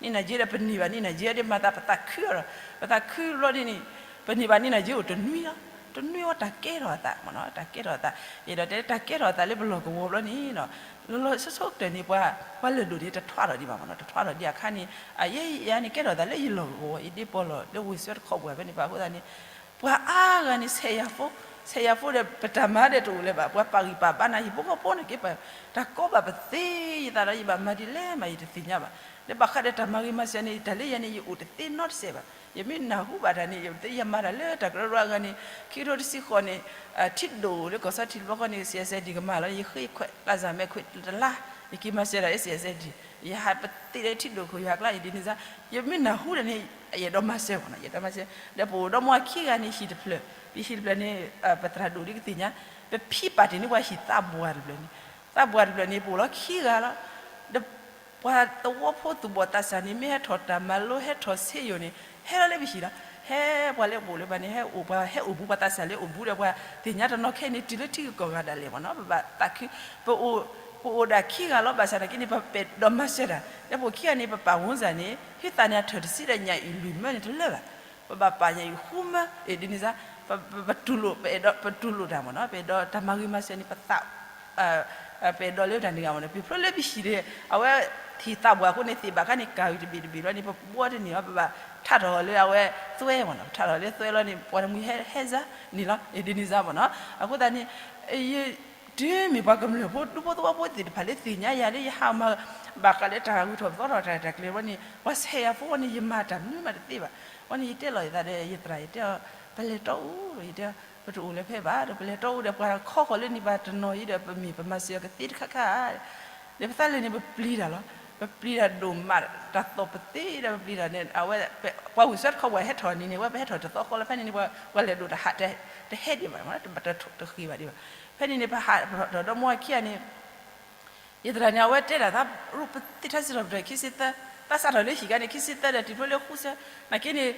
နံၣ်နၢ်ယ့ဒီး ပန့ၢ်ဘၣ်နံၣ်နၢ်ယ့ဒီး မၤသးပသးခုအီၤဒီး ပသးခုဘျီဒ်န့ၣ် ပန့ၢ်ဘၣ်နံၣ်နၢ်ယ့အိၣ်တနွံလီၤ. တနွံဝဲတၢ်ကဲထီၣ်အသးမ့ၢ်နီၤ, တၢ်ကဲထီၣ်အသး, ယအဲၣ်ဒိးတဲလၢတၢ်ကဲထီၣ်အသးလၢပလီၢ်ကဝီၤဘျီန့ၣ်နီၤ, လီၤလီၤဆီဆီကတၢၢ်န့ၣ် ပှၤ ပှၤလၢၢ်ဒိၣ်န့ၣ် တထွးထီၣ်ဒံးဘၣ်မ့ၢ်နီၤ, တထွးထီၣ်ဒံးအခါန့ၣ် အယဲယၤန့ၣ် ကဲထီၣ်သးလၢယလီၢ်ကဝီၤ ယဒ့ပီၢ်လီၢ်လၢဝ့ၢ်စွဲတခီပှၤဖဲန့ၣ်ဘၣ်အဃိသတးန့ၣ် ပှၤအါဂၤန့ၣ် ဆဲးယၤဖိ, ဆဲးယၤဖိဒီး ပတၢ်မၤဒီးတအိၣ်လၢၤဘၣ်, ပှၤပာ်ဂံၢ်ပာ်ဘါနၤ ဟံၣ်ဖိဃီဖိန့ၣ်က့ၤပာ်, တၢ်ကိးဘၣ်ပသ့ ယသးဒီး ယဘၣ်မၤဒ်လဲၣ်မး ယတသ့ၣ်ညါဘၣ်. လၢဘၣ်ဃးဒီးတၢ်မၤဂ့ၤမၤစၢၤန့ၣ် တၢ်လၢယၤန့ၣ် ယအိၣ်တသ့နီတစဲးဘၣ်. ယမ့ၢ်နၢ်ဟူဘၣ်တၢ်န့ၣ် ယမၤတၢ်လၢတၢ်ကရၢကရိအဂၤန့ၣ် ခံကထိတဆံဃိးန့ၣ် ထံဒိၣ်လၢကီၢ်စီထံတဘျီဃီန့ၣ် စံးစဲဒံးကမၤလီၤန့ၣ် ယဃ့ခွဲး လါစၢ်မဲခွဲးတလါ, ယက့ၤမၤစၢၤတၢ်လၢ စံးစဲဒံး, ယဟးပသ့လၢထံဒိၣ်ခိၣ်ယွၤကျါအံၤဒ်န့ၣ်စ့ၢ်, ယမ့ၢ်နၢ်ဟူတၢ်န့ၣ် ယအဲၣ်ဒိးမၤစၢၤမ့ၢ်နီၤ, ယအဲၣ်ဒိးမၤစၢၤ, ဒီးပအိၣ်ဒီမါခံဂၤန့ၣ် ဟံၣ်တဖျၢၣ်, ပဟံၣ်တဖျၢၣ်န့ၣ် ပသရၣ်ဒိၣ်ဒ်ကသ့ၣ်ညါ, ပဖံးပာ်တ့ၢ်န့ၢ်ပှၤဟံၣ်သးပှၢ်တဖျၢၣ်န့ၣ်, သးပှၢ်တဖျၢၣ်န့ၣ် ပအိၣ်လီၤခံဂၤလီၤ, ဒီး ပှၤသဝီဖိသူၣ်ဘီၣ်သးစၢ်န့ၣ် မ့ၢ်ဟဲထီၣ်တၢ်မၤလိဟဲထီၣ်ဆ့ယိာ်န့ၣ် ဟဲလီၤလၢပဟံၣ်လီၤ, ဟဲပှၤလၢပအိၣ်လၢၤဘၣ်န့ၣ် ဟဲအိၣ်ပှၤဟဲအိၣ်ဘူးပှၤသးစၢ်လၢအိၣ်ဘူးဒီးပှၤသ့ၣ်ညါတနီၤခဲအံၤန့ၣ် တုၤလၢထံဂုၤကီၢ်ဂၤဒၣ်လဲာ်မ့ၢ်နီၤ, ပဘၣ်သးခု, ပ ပအိၣ်ဒၣ်ခံဂၤလီၤ ဘၣ်ဆၣ်သနာ်က့န့ၣ် ပအဲၣ်ဒိးမၤစၢၤတၢ်, လၢပအိၣ်ခံဂၤန့ၣ် ပပာ်ဝဲစၢ်န့ၣ် ဟံးသးန့ၣ်အထၢၣ်တဆံဒီးညၣ်အုၣ်လွံၢ်မၢန့ၣ်တလၢဘၣ်, ပဘၣ်ပာ်ညၣ်အုၣ်ဃုမၢ, အ့ၣ် ဒ်န့ၣ်စ့ၢ်, ပတူၢ်လိာ် ပအဲၣ်ဒိး ပတူၢ်လိာ်တၢ်မ့ၢ်နီၤ, ပအဲၣ်ဒိးတၢ်မၤဂ့ၤမၤစၢၤန့ၣ် ပသး ပအဲၣ်ဒိးလၢတၢ်န့ၣ်ဂ့ၤမ့ၢ်နီၤ, ပဖျိလၢပဟံၣ်ဒီး အဝဲဟံၣ်သးပှၢ်အဃိန့ၣ် သ့ၣ်ဘၣ်ခါန့ၣ် ကၤဝံၤတဘ့ၣ်တဘ့ၣ်ဘျီန့ၣ် ပဘှီတန့ၢ်ဘၣ်, ပဘၣ်ထးထီၣ်လၢအဝဲသွဲမ့ၢ်နီၤ, ပထးထီၣ်လၢသွဲလီၤန့ၣ် ပှၤတမှံၤဟဲဟဲစ့ၢ်န့ၣ်လီၤ, အ့ၣ် ဒ်န့ၣ်စ့ၢ်မ့ၢ်နီၤ, အဃိသတးန့ၣ် ယ တုၤမ့ၢ်ပှၤကမျၢၢ်ဖိ ဒူဖိသဝီဖိသ့ၣ်တဖၣ်လၢသ့ၣ်ညါယၤလၢယဟးမၤ ဘၣ်ဃးလၢတၢ်ဂုၤထီၣ်ပသီထီၣ်တၢ်တၢ်ကျဲၤဘျီန့ၣ် ပှၤဆဲးယၤဖိန့ၣ် ယမၤတၢ်မနုၤမးတသ့ဘၣ်, ဘျီန့ၣ် ယတဲလီၤယသးဒီးယသရၣ် ယတဲအီၤ ပလဲၤတီအူ, ယတဲ ပတအိၣ်လၢၤဖဲဘၣ်ဒီး ပလဲၤတီအူဒီး ပှၤခီဃီၤလၢန့ၣ် ပှၤတနီၤအံၤဒီး ပမ့ၢ်ပမၤစၢၤအီၤကသ့တခါခါ ဒီးပသးလဲၤန့ၣ် ပပျံၤတၢ်လီၤ, ပပျံၤတၢ်ဒိၣ်မး တၢ်သီၣ်ပသ့ဒီး ပပျံၤတၢ်န့ၣ် အဝဲ ပှၤဝံၣ်စၢတခီပှၤဟဲထီၣ်န့ၣ်န့ၣ် အဝဲပဟဲထီၣ်တသီဃီလီၤ, ဖဲန့ၣ်န့ၣ် ပှၤလဲၤဒိၣ်တၢ်ဟး တဟဲဒံးဘၣ် တဃ့ဘၣ်ဒံးဘၣ်, ဖဲန့ၣ်န့ၣ် ပဟးထီၣ်ဒီမါခံဂၤန့ၣ် ယသရၣ်န့ၣ် အဝဲတဲဒၣ်သး ရိပသ့ထါစံးထီၣ်ပတြၢၤခံဆံသၢ, သးစးထီၣ်လၢဟံၣ်ခါန့ၣ် ခံဆံသၢဒီး တုၤဖျိလၢဃုဆၢ, နာ်က့န့ၣ်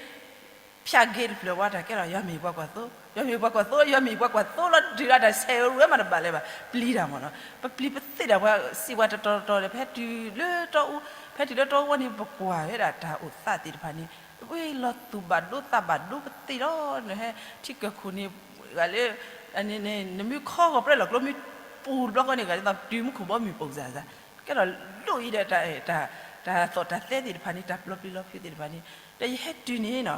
ဖၠးက့တဖျၢၣ်ဝဲတၢ်ကဲထီၣ် ယွၤမ့ၢ်ပှၤကွၢ်သိ, ယွၤမ့ၢ်ပှၤကွၢ်သိ, ယွၤမ့ၢ်ပှၤကွၢ်သိလီၤ, တုၤလၢတၢ်ဆဲးအရူဝဲမးတဘၣ်လၢၤဘၣ်, ပျံၤတၢ်မ့ၢ်နီၤ, ပပျံၤပသ့တၢ် ပှၤစံးပှၤတတီၤတတီၤဒီး ပဟဲတုၤလၢတီအူ, ဖဲတုၤလၢတီအူန့ၣ် ပကွၢ်ဝဲဒၣ်တၢ်အိၣ်သးသ့ၣ်တဖၣ်န့ၣ် ဝ့ၢ်လီၤသူၣ်ဘၣ်ဒိသးဘၣ်ဒိပသ့လီၤ, နဟဲထံကၢၢ်ခိၣ်န့ၣ် ဂၤလၢ နမ့ၢ်ခီဂီၤပြဲလီၤကျိမ့ၢ်ပူၤတဘျီဃီန့ၣ် ဂၤဒ်သိးတုၤမူခိၣ်ဘီမုၢ်ပိာ်စၢ်စ့ၢ်, ကဲထီၣ်ဒိၣ်အံၤဒီး တၢ်သီၣ်တၢ်သဲသ့ၣ်တဖၣ်န့ၣ် တၢ်ပျီပျံၤလီၤဖုးသ့ၣ်တဖၣ်န့ၣ်, ဒီးယဟဲတုၤန့ၣ်နီၤ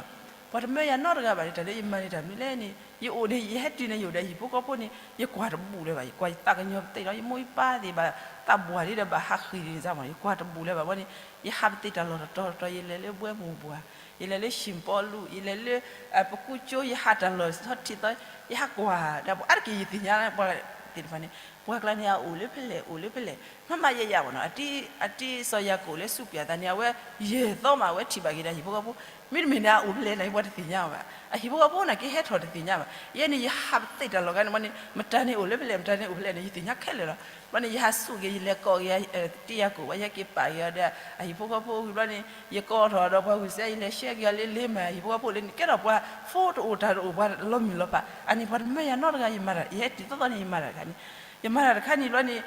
ပှၤတမၢယၤနီတဂၤဘၣ်န့ၣ် တၢ်လၢယမၤန့ၣ်တၢ်မနုၤလဲၣ်န့ၣ် ယအိၣ်န့ၣ် ယဟဲတုၤန့ၣ် ယအိၣ်ဒီးဟံၣ်ဖိဃီဖိန့ၣ် ယကွၢ်တဘူၣ်လၢၤဘၣ်, ယကွၢ်ယသးကညီၤပသ့လီၤ, ယမိၢ်ယပၢ်သ့ၣ်ဘၣ် သးပှၢ်လံဒီးဘၣ်ဟးဃံၤန့ၣ်စ့ၢ်မ့ၢ်နီၤ ယကွၢ်တဘူၣ်လၢၤဘၣ်ဘီန့ၣ် ယဟးပသ့တၢ်လီၢ်တတီၤတတီၤ ယလဲၤလၢဘှဲမုၢ်ဘှၢ်, ယလဲၤလၢၡံၣ်ပီလူး, ယလဲၤလၢ ပကူကၠိ ယဟးတၢ်လီၢ်ဆီထံသီ, ယဟးကွၢ်ဒီး ပှၤအါတက့ၢ်ယသ့ၣ်ညါပှၤ သ့ၣ်တဖၣ်န့ၣ် ပှၤကျါန့ၣ် အအိၣ်လၢဖဲလဲၣ် အိၣ်လၢဖဲလဲၣ် မ့မ့ၢ်ယဲယၤဘၣ်နီၤ အတံၤစီၤယၤကိာ်လၢစူးပၠးသးန့ၣ် အဝဲယဲၢ်သီမး အဝဲထံၣ်ဘၣ်က့ၤဒီးဟံၣ်ဖိဃီဖိ, မ့တမ့ၢ်န့ၣ် အအိၣ်ဖဲလဲၣ်န့ၣ် ပှၤတသ့ၣ်ညါအီၤဘၣ်. အဟံၣ်ဖိဃီဖိန့ၣ်က့ဟဲထီၣ်တသ့ၣ်ညါဘၣ်. ယဲန့ၣ် ယဟးပသ့ၣ်တၢ်လီၢ်ဂၤန့ၣ် မ့ၢ်န့ၣ် မတၤန့ၣ်အိၣ်လၢဖဲလဲၣ် မတၤန့ၣ်အိၣ်ဖဲလဲၣ်န့ၣ် ယသ့ၣ်ညါခဲလၢာ်လီၤ. ဘျီန့ၣ် ယဟးစူးက့ၤ ယလဲၤကိးက့ၤ တံၤယၤကိာ် ဘၣ်ယဟဲက့ၤ ပာ်က့ၤအီၤဒီး အဟံၣ်ဖိဃီဖိဝံၤဘျီန့ၣ် ယကိးထီၣ်ဒီးပှၤဂုာ်စဲး ယလဲၤရှဲက့ၤအီၤလၢလ့မး အဟံၣ်ဖိဃီဖိလၢန့ၣ် ကဲထီၣ်ပှၤ ဖိတအိၣ်တၢ်တအိၣ် ပှၤလီၤမုၢ်လီၤဖး အန့ၣ်ပှၤတမၢယၤနီတဂၤ ယမၤတၢ် ယဟဲတုၤသီသီန့ၣ် ယမၤတၢ်တခါန့ၣ် ယမၤတၢ်တခါန့ၣ်ဘျီန့ၣ်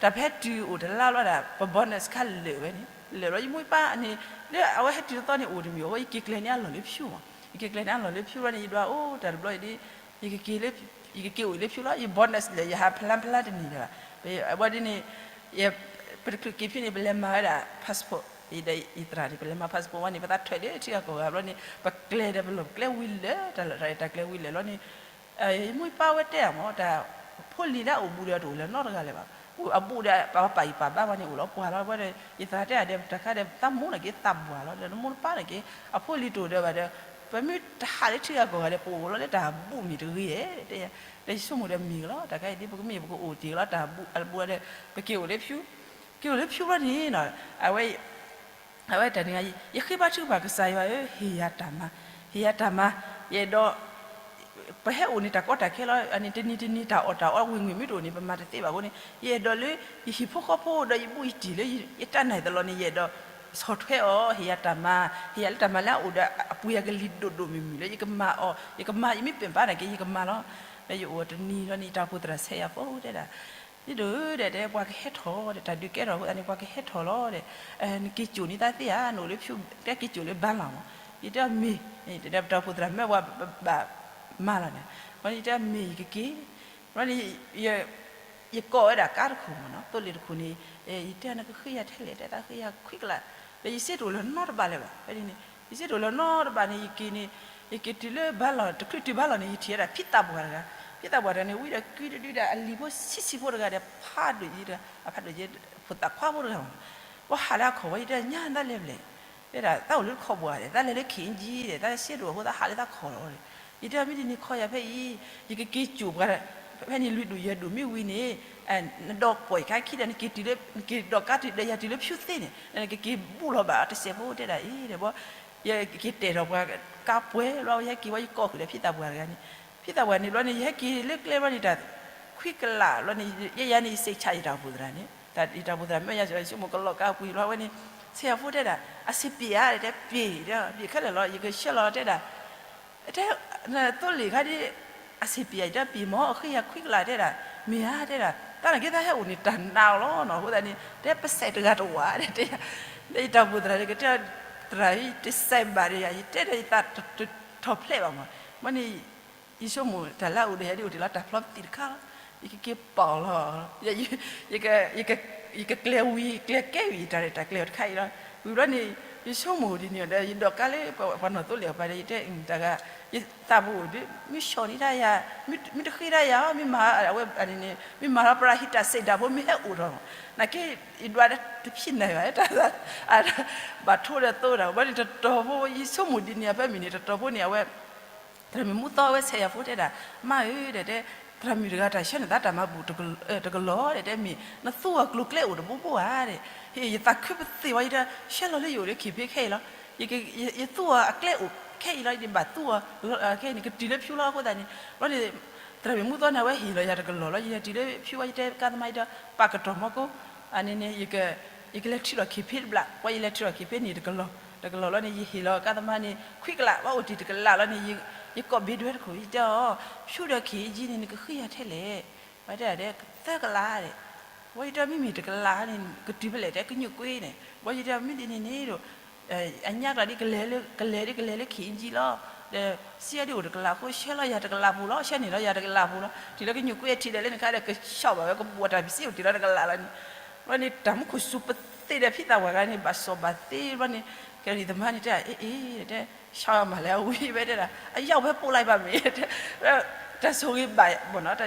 တၢ်ဖဲတုၤအိၣ်တလါဘျီဒၣ် ပ bonus ခါလၢာ်ဝဲန့ၣ် လၢာ်ဘျီ ယမိၢ်ယပၢ်န့ၣ် လၢအဝဲဟဲတုၤသီသီန့ၣ်အိၣ်တမံၤ အဝဲယက့ၤကျဲၤန့ၢ်အလီၢ်လၢဖၠူမး ယက့ၤကျဲၤန့ၢ်အလီၢ်လၢဖၠူဘျီန့ၣ် ယဒွးအိၣ်တၢ်တဘျီအံၤဒီး ယကက့ၤအိၣ်လၢဖၠူလီၤ ယ bonus လၢာ် ယဟးဖျါဖျါတနံၤလၢၤဘၣ်. ဘျီဒ်န့ၣ် ပတချုးက့ၤဖဲန့ၣ် ပလဲၤမၤဝဲဒၣ် passport ဒီးယသရၣ်န့ၣ် ပလဲၤမၤ passport ဝဲန့ၣ် ပသးထွဲလၢထံဂၤကီၢ်ဂၤဘျီန့ၣ် ပကျဲၤဒီးပလီၢ်ပကျဲဝံၤလၢာ် တၢ်လၢတၢ်ကျဲၤဝံၤလၢာ်လီၤန့ၣ် ယမိၢ်ယပၢ်ဝဲတဲအမ့ၢ် တၢ်ဖိလံၤလၢအအိၣ်ဘူးဒီးတအိၣ်လၢၤနီတဂၤလၢၤဘၣ်. အဘူးဒီးပပာ်ဂံၢ်ပာ်ဘါဝဲန့ၣ် အိၣ်လီၤပှၢ်လီၤဝဲဒီး ယသရၣ်တဲအဒဲးတၢ်ခါဒီး သးမိၢ်န့ၣ်က့သးပှၢ်လီၤဒီး နမိၢ်နပၢ်န့ၣ်က့ အဖိလံၤတအိၣ်ဒီးဘၣ်ဒီး ပမ့ၢ်တဟးလၢထံဂၤကီၢ်ဂၤဒီး ပအိၣ်လီၤလၢတၢ်ဘူးမ့ၢ်တဂ့ၤဧါ တဲ ဒီးယဆိကမိၣ်ဒီးမ့ၢ်ကလီၤ တၢ်ခါအံၤဒ်ပကမ့ၢ်ပကအိၣ်တ့ၢ်ကလီၤတၢ်ဘူးအဘူးဒီး ပက့ၤအိၣ်လၢဖၠူ က့ၤအိၣ်လၢဖၠူဘျီန့ၣ် အဝဲ အဝဲတၢ်န့ၣ် ယဃ့ဘါထုကဖၣ်ကစၢ်ယွၤဧၢ ဟ့ၣ်ယၤတၢ်မၤ ဟ့ၣ်ယၤတၢ်မၤ ယအဲၣ်ဒိး ပဟဲအိၣ်န့ၣ်တၢ်ကီတၢ်ခဲလီၤ အန့ၣ်တနံၤတနံၤတၢ်အီၣ်တၢ်အီဝင်ငွေမ့ၢ်တအိၣ်န့ၣ် ပမၤတသ့ဘၣ်အဃိန့ၣ် ယအဲၣ်ဒိးလၢ ယဟံၣ်ဖိဃီဖိဒီးယဘူးယတံၢ်လၢယတၢ်နာ်သလီၤန့ၣ် ယအဲၣ်ဒိး ဆီၣ်ထွဲအီၤ ဟ့ၣ်ယၤတၢ်မၤ ဟ့ၣ်ယၤလၢတၢ်မၤလၢအအိၣ်ဒီးအပှ့ၤယၤကလံၤဒိၣ်ဒိၣ်မုၢ်မုၢ်လၢယကမၤအီၤ ယကမၤ ယမ့ၢ်ပၢၢ်ဘၣ်န့ၣ်က့ ယကမၤလီၤ. ဒီးယအိၣ်တနံၤလီၤန့ၣ် ယတၢ်အိၣ်ဖှိၣ်သရၣ်ဆဲးယၤဖိတဲဒၣ် ဒ်ဒိၣ်ဒီးတဲ ပှၤကဟဲထီၣ်ဒီး တၢ်ဒုးကဲထီၣ်အဃိသတးန့ၣ် ပှၤကဟဲထီၣ်လီၤဒီး နက့ၤကိာ်န့ၢ်သးသ့ဧါ နအိၣ်လၢဖၠူ တဲက့ၤကိာ်လၢဘါလီၤမး ယတဲမ့ၢ် တဲပတၢ်အိၣ်ဖှိၣ်သရၣ်မၢပှၤဘၣ်မၤလီၤန့ၣ် ဘျီန့ၣ်ယတဲမ့ၢ်ယကက့ၤ ဘျီန့ၣ် ယကိးဝဲဒၣ်ကါတခိၣ်မးနီၤ သိလ့ၣ်တခိၣ်န့ၣ် ယတဲနကဃ့ယၤထဲလဲၣ် တဲသးဃ့ယၤခွံကလး ဒီးယစ့တအိၣ်လၢၤနီတဘ့ၣ်လၢၤဘၣ် ဖဲန့ၣ်န့ၣ် ယစ့တအိၣ်လၢၤနီတဘ့ၣ်န့ၣ် ယက့ၤန့ၣ် ယက့ၤတုၤလၢဘါလီၤ တချုးတုၤဘါလီၤန့ၣ် ယထံၣ်ဝဲဒၣ်ဖံသးပှၢ်တဂၤ ဖံသးပှၢ်တဂၤန့ၣ် ဝံဒီးကုတဒုဒီးအလံၤဖိဆံးဆံးဖိတဂၤဒီး ဖးဒိၣ်ယံၤတဂၤ အဖးဒိၣ်ယံၤ ဖိသၣ်ခွါဖိတဂၤမး ပှၤဟးလၢအခီၣ်ဝဲ ယတဲညါသးလဲၤဖဲလဲၣ် တဲဒၣ် သးအိၣ်လၢတခီပှၢ်ဒီး သးလဲၤလၢခ့ၣ်အ့ကၠံဒီး သးစ့တအိၣ်အဃိ သးဟးလၢသးခီၣ်လီၤဒီး ယတဲမ့ၢ်ဒ်န့ၣ်ခီယၤဖဲအံၤ ယကက့ၤကိာ်ပှၤ ဖဲန့ၣ်လွံၢ်ဒိၣ်ယဲၢ်ဒိၣ်မ့ၢ်ဝံၤန့ၣ် နဒီးပိာ်ယခါခံဒီး နက့ၤတုၤလၢ နက့ၤဒီးကါတုၤဒီးယၤတုၤလၢဖၠူသ့န့ၣ် နကက့ၤဘူးလီၤဘၣ်တစဲးဖိတဲဒၣ်အံၤဒီး ဘီ ယကက့ၤတဲာ်ထီၣ်ပှၤ ကါပှဲၤလီၤ ယဟဲက့ၤဝဲ ယကိးဃုာ်ဒီးဖံသးပှၢ်တဂၤန့ၣ် ဖံသးပှၢ်န့ၣ်ဘျီန့ၣ် ယဟဲက့ၤလၢကျဲဘျီန့ၣ် တၢ်ခွံကလးဘျီန့ၣ် ယဲယၤန့ၣ် ယစံးဆၢယတၢ်အိၣ်ဖှိၣ်သရၣ်န့ၣ် တၢ်ယတၢ်အိၣ်ဖှိၣ်သရၣ်မၢယၤ ယဆိကမိၣ်ကလီၤကါပှ့ၤလီၤဝဲန့ၣ် ဆဲးယၤဖိတဲဒၣ် အစ့ပ့ၤဧါ တဲပ့ၤ ပ့ၤခဲလၢာ်လီၤ ယကဆှၢလီၤတဲဒၣ် တဲ သိလ့ၣ်ခါဒ် အစ့ပ့ၤဧါ ယတဲပ့ၤမ့ၢ် အဃ့ယၤခွံကလးတဲဒၣ် မ့ၢ်ဧါတဲဒၣ် တၢ်နာ်က့သးဟဲအိၣ်န့ၣ် တၢ်နာ်အီၤလီၤနီၤ အဃိသတးန့ၣ် တဲပစဲးတဂၤတဝာ် တဲ ဒီးယတၢ်အိၣ်ဖှိၣ်သရၣ်န့ၣ် ကတဲတရၣ်အံၤ တစဲးဘၣ်ဒီးယၤ ယတဲဒီးယသးတထီၣ်ဖျဲးဘၣ်မး မ့ၢ်န့ၣ် ယဆိကမိၣ်တၢ်လၢအအိၣ်ဒီးယၤဒ်အိၣ်တ့ၢ်လီၤတၢ်ဖျီပသံၣ်တခါလီၤ ယကက့ၤပာ်လီၤ ယကကျဲၤဝံၤကျဲၤကဲဝံၤ တၢ်ရဲၣ်တၢ်ကျဲၤအီၤတခါအံၤလီၤ ဝံၤဘျီန့ၣ် ယဆိကမိၣ်ဒ်န့ၣ်ဒီး ယဒီးကါလၢပှၤနီၢ်သိလ့ၣ်အပၤဒီး ယတဲတၢ်ဂၤ ယသးပူၤဒီး မ့ၢ်ဆီၣ်န့ၢ်တၢ်ယၤ မ့ၢ်တဃ့တၢ်ယၤ မ့ၢ်မၤအဝဲ မ့ၢ်မၤလီၤပရၤဟံးတၢ်စဲးတၢ်ဖိ မ့ၢ်ဟဲအိၣ်ထီၣ် နာ်က့ ယဒွးတဖံးနၤဘၣ် တၢ် ဘၣ်ထိဒီးသိတၢ် ဘျီန့ၣ်တတီၤဖိ ယဆိကမိၣ်ဒ်န့ၣ် အဖဲမ့ၢ်န့ၣ် တတီၤဖိန့ၣ် အဝဲ သရၣ်မုၣ်မူသီဝဲဆဲးယၤဖိတဲဒၣ် မါဧၢ တဲ သရၣ်မုၣ်တဂၤတၢ်ဆှၢန့ၢ်သးတၢ်မၤဘူၣ်တကလီၤ တဲ တဲမ့ၢ် နသူအီၤကျိၤကျဲအိၣ်တဘိဘိဧါ တဲ ဟ့ၣ် ယသးခုပသ့ၣ်ဝဲ ယတဲ ဆှၢလီၤလၢယအိၣ်လၢခ့ၣ်ဖ့ခဲအံၤလီၤ ယသူအီၤအကျဲအိၣ်ခဲအံၤလီၤ ယဘၣ်သူအီၤ ခဲအံၤန့ၣ် ကတုၤလၢဖၠူလီၤ အဃိသတးန့ၣ် ဘျီန့ၣ် သရၣ်မုၣ်မူသီန့ၣ် အဝဲဟ့ၣ်လီၤယၤတကလီၤလီၤ ယဟဲတုၤလၢဖၠူဝဲ ယတဲကါသမား ယတဲ ပာ်ကတီၢ်မီကိး အန့ၣ်န့ၣ် ယကလဲၤထုးလီၤခ့ၣ်ဖ့တဘျီ ပှၤယလဲၤထုးလီၤခ့ၣ်ဖ့န့ၣ်တကလီၤ တကလီၤလီၤန့ၣ် ယဟ့ၣ်လီၤကါသမားန့ၣ် ခွံကလး ပှၤအိၣ်တ့ၢ်တကလးလီၤန့ၣ် ယကိးဘ့ဒွဲတခိၣ် ယတဲအီၤ ဖၠူဒီးခ့ၣ်အ့ကၠံန့ၣ် နကဃ့ယၤထဲလဲၣ် ပှၤတဲဒၣ် သၢကလး တဲ ဘျီယတဲမ့မ့ၢ်တကလးန့ၣ် ကတုၤဖဲလဲၣ် တဲကညိၣ်ကွ့န့ၣ် ဘျီယတဲမ့ၢ်ဒ်န့ၣ်န့ၣ်ဒီး အညါကျါဒ်ကလဲၤလၢ ကလဲၤဒ်ကလဲၤလၢခ့ၣ်အ့ကၠံလီၤ ဒီးစ့အဒ်အိၣ်တကလးအဃိ ဆှၢလီၤယၤတကလးပူၤလီၤ ဆှၢန့ၢ်လီၤယၤတကလးပူၤလီၤ တုၤလၢကညိၣ်ကွ့အထံးဒီးလၢနခါဒီး ကဆီၣ်ဘၣ်ဝဲကဘိးတၢ်ပစံးအိၣ်တ့ၢ်လီၤတကလးလီၤန့ၣ် ဘျီန့ၣ် တၢ်မူခိၣ်စူၤပသ့ဒီးဖံသးပှၢ်ဂၤန့ၣ် ဘၣ်စီၣ်ဘၣ်သ့ဘျီန့ၣ် ကရံၣ်သမါန့ၣ်တဲ အ့ အ့ တဲ ဆါမၤလဲၣ်အဝံၤ ဝဲတဲဒၣ် အယၣ်ဝဲပိာ်လၢဘၣ်မ့ၢ် တၢ်ဆိၣ်ဂ့ၤဘၣ်မ့ၢ်နီၤ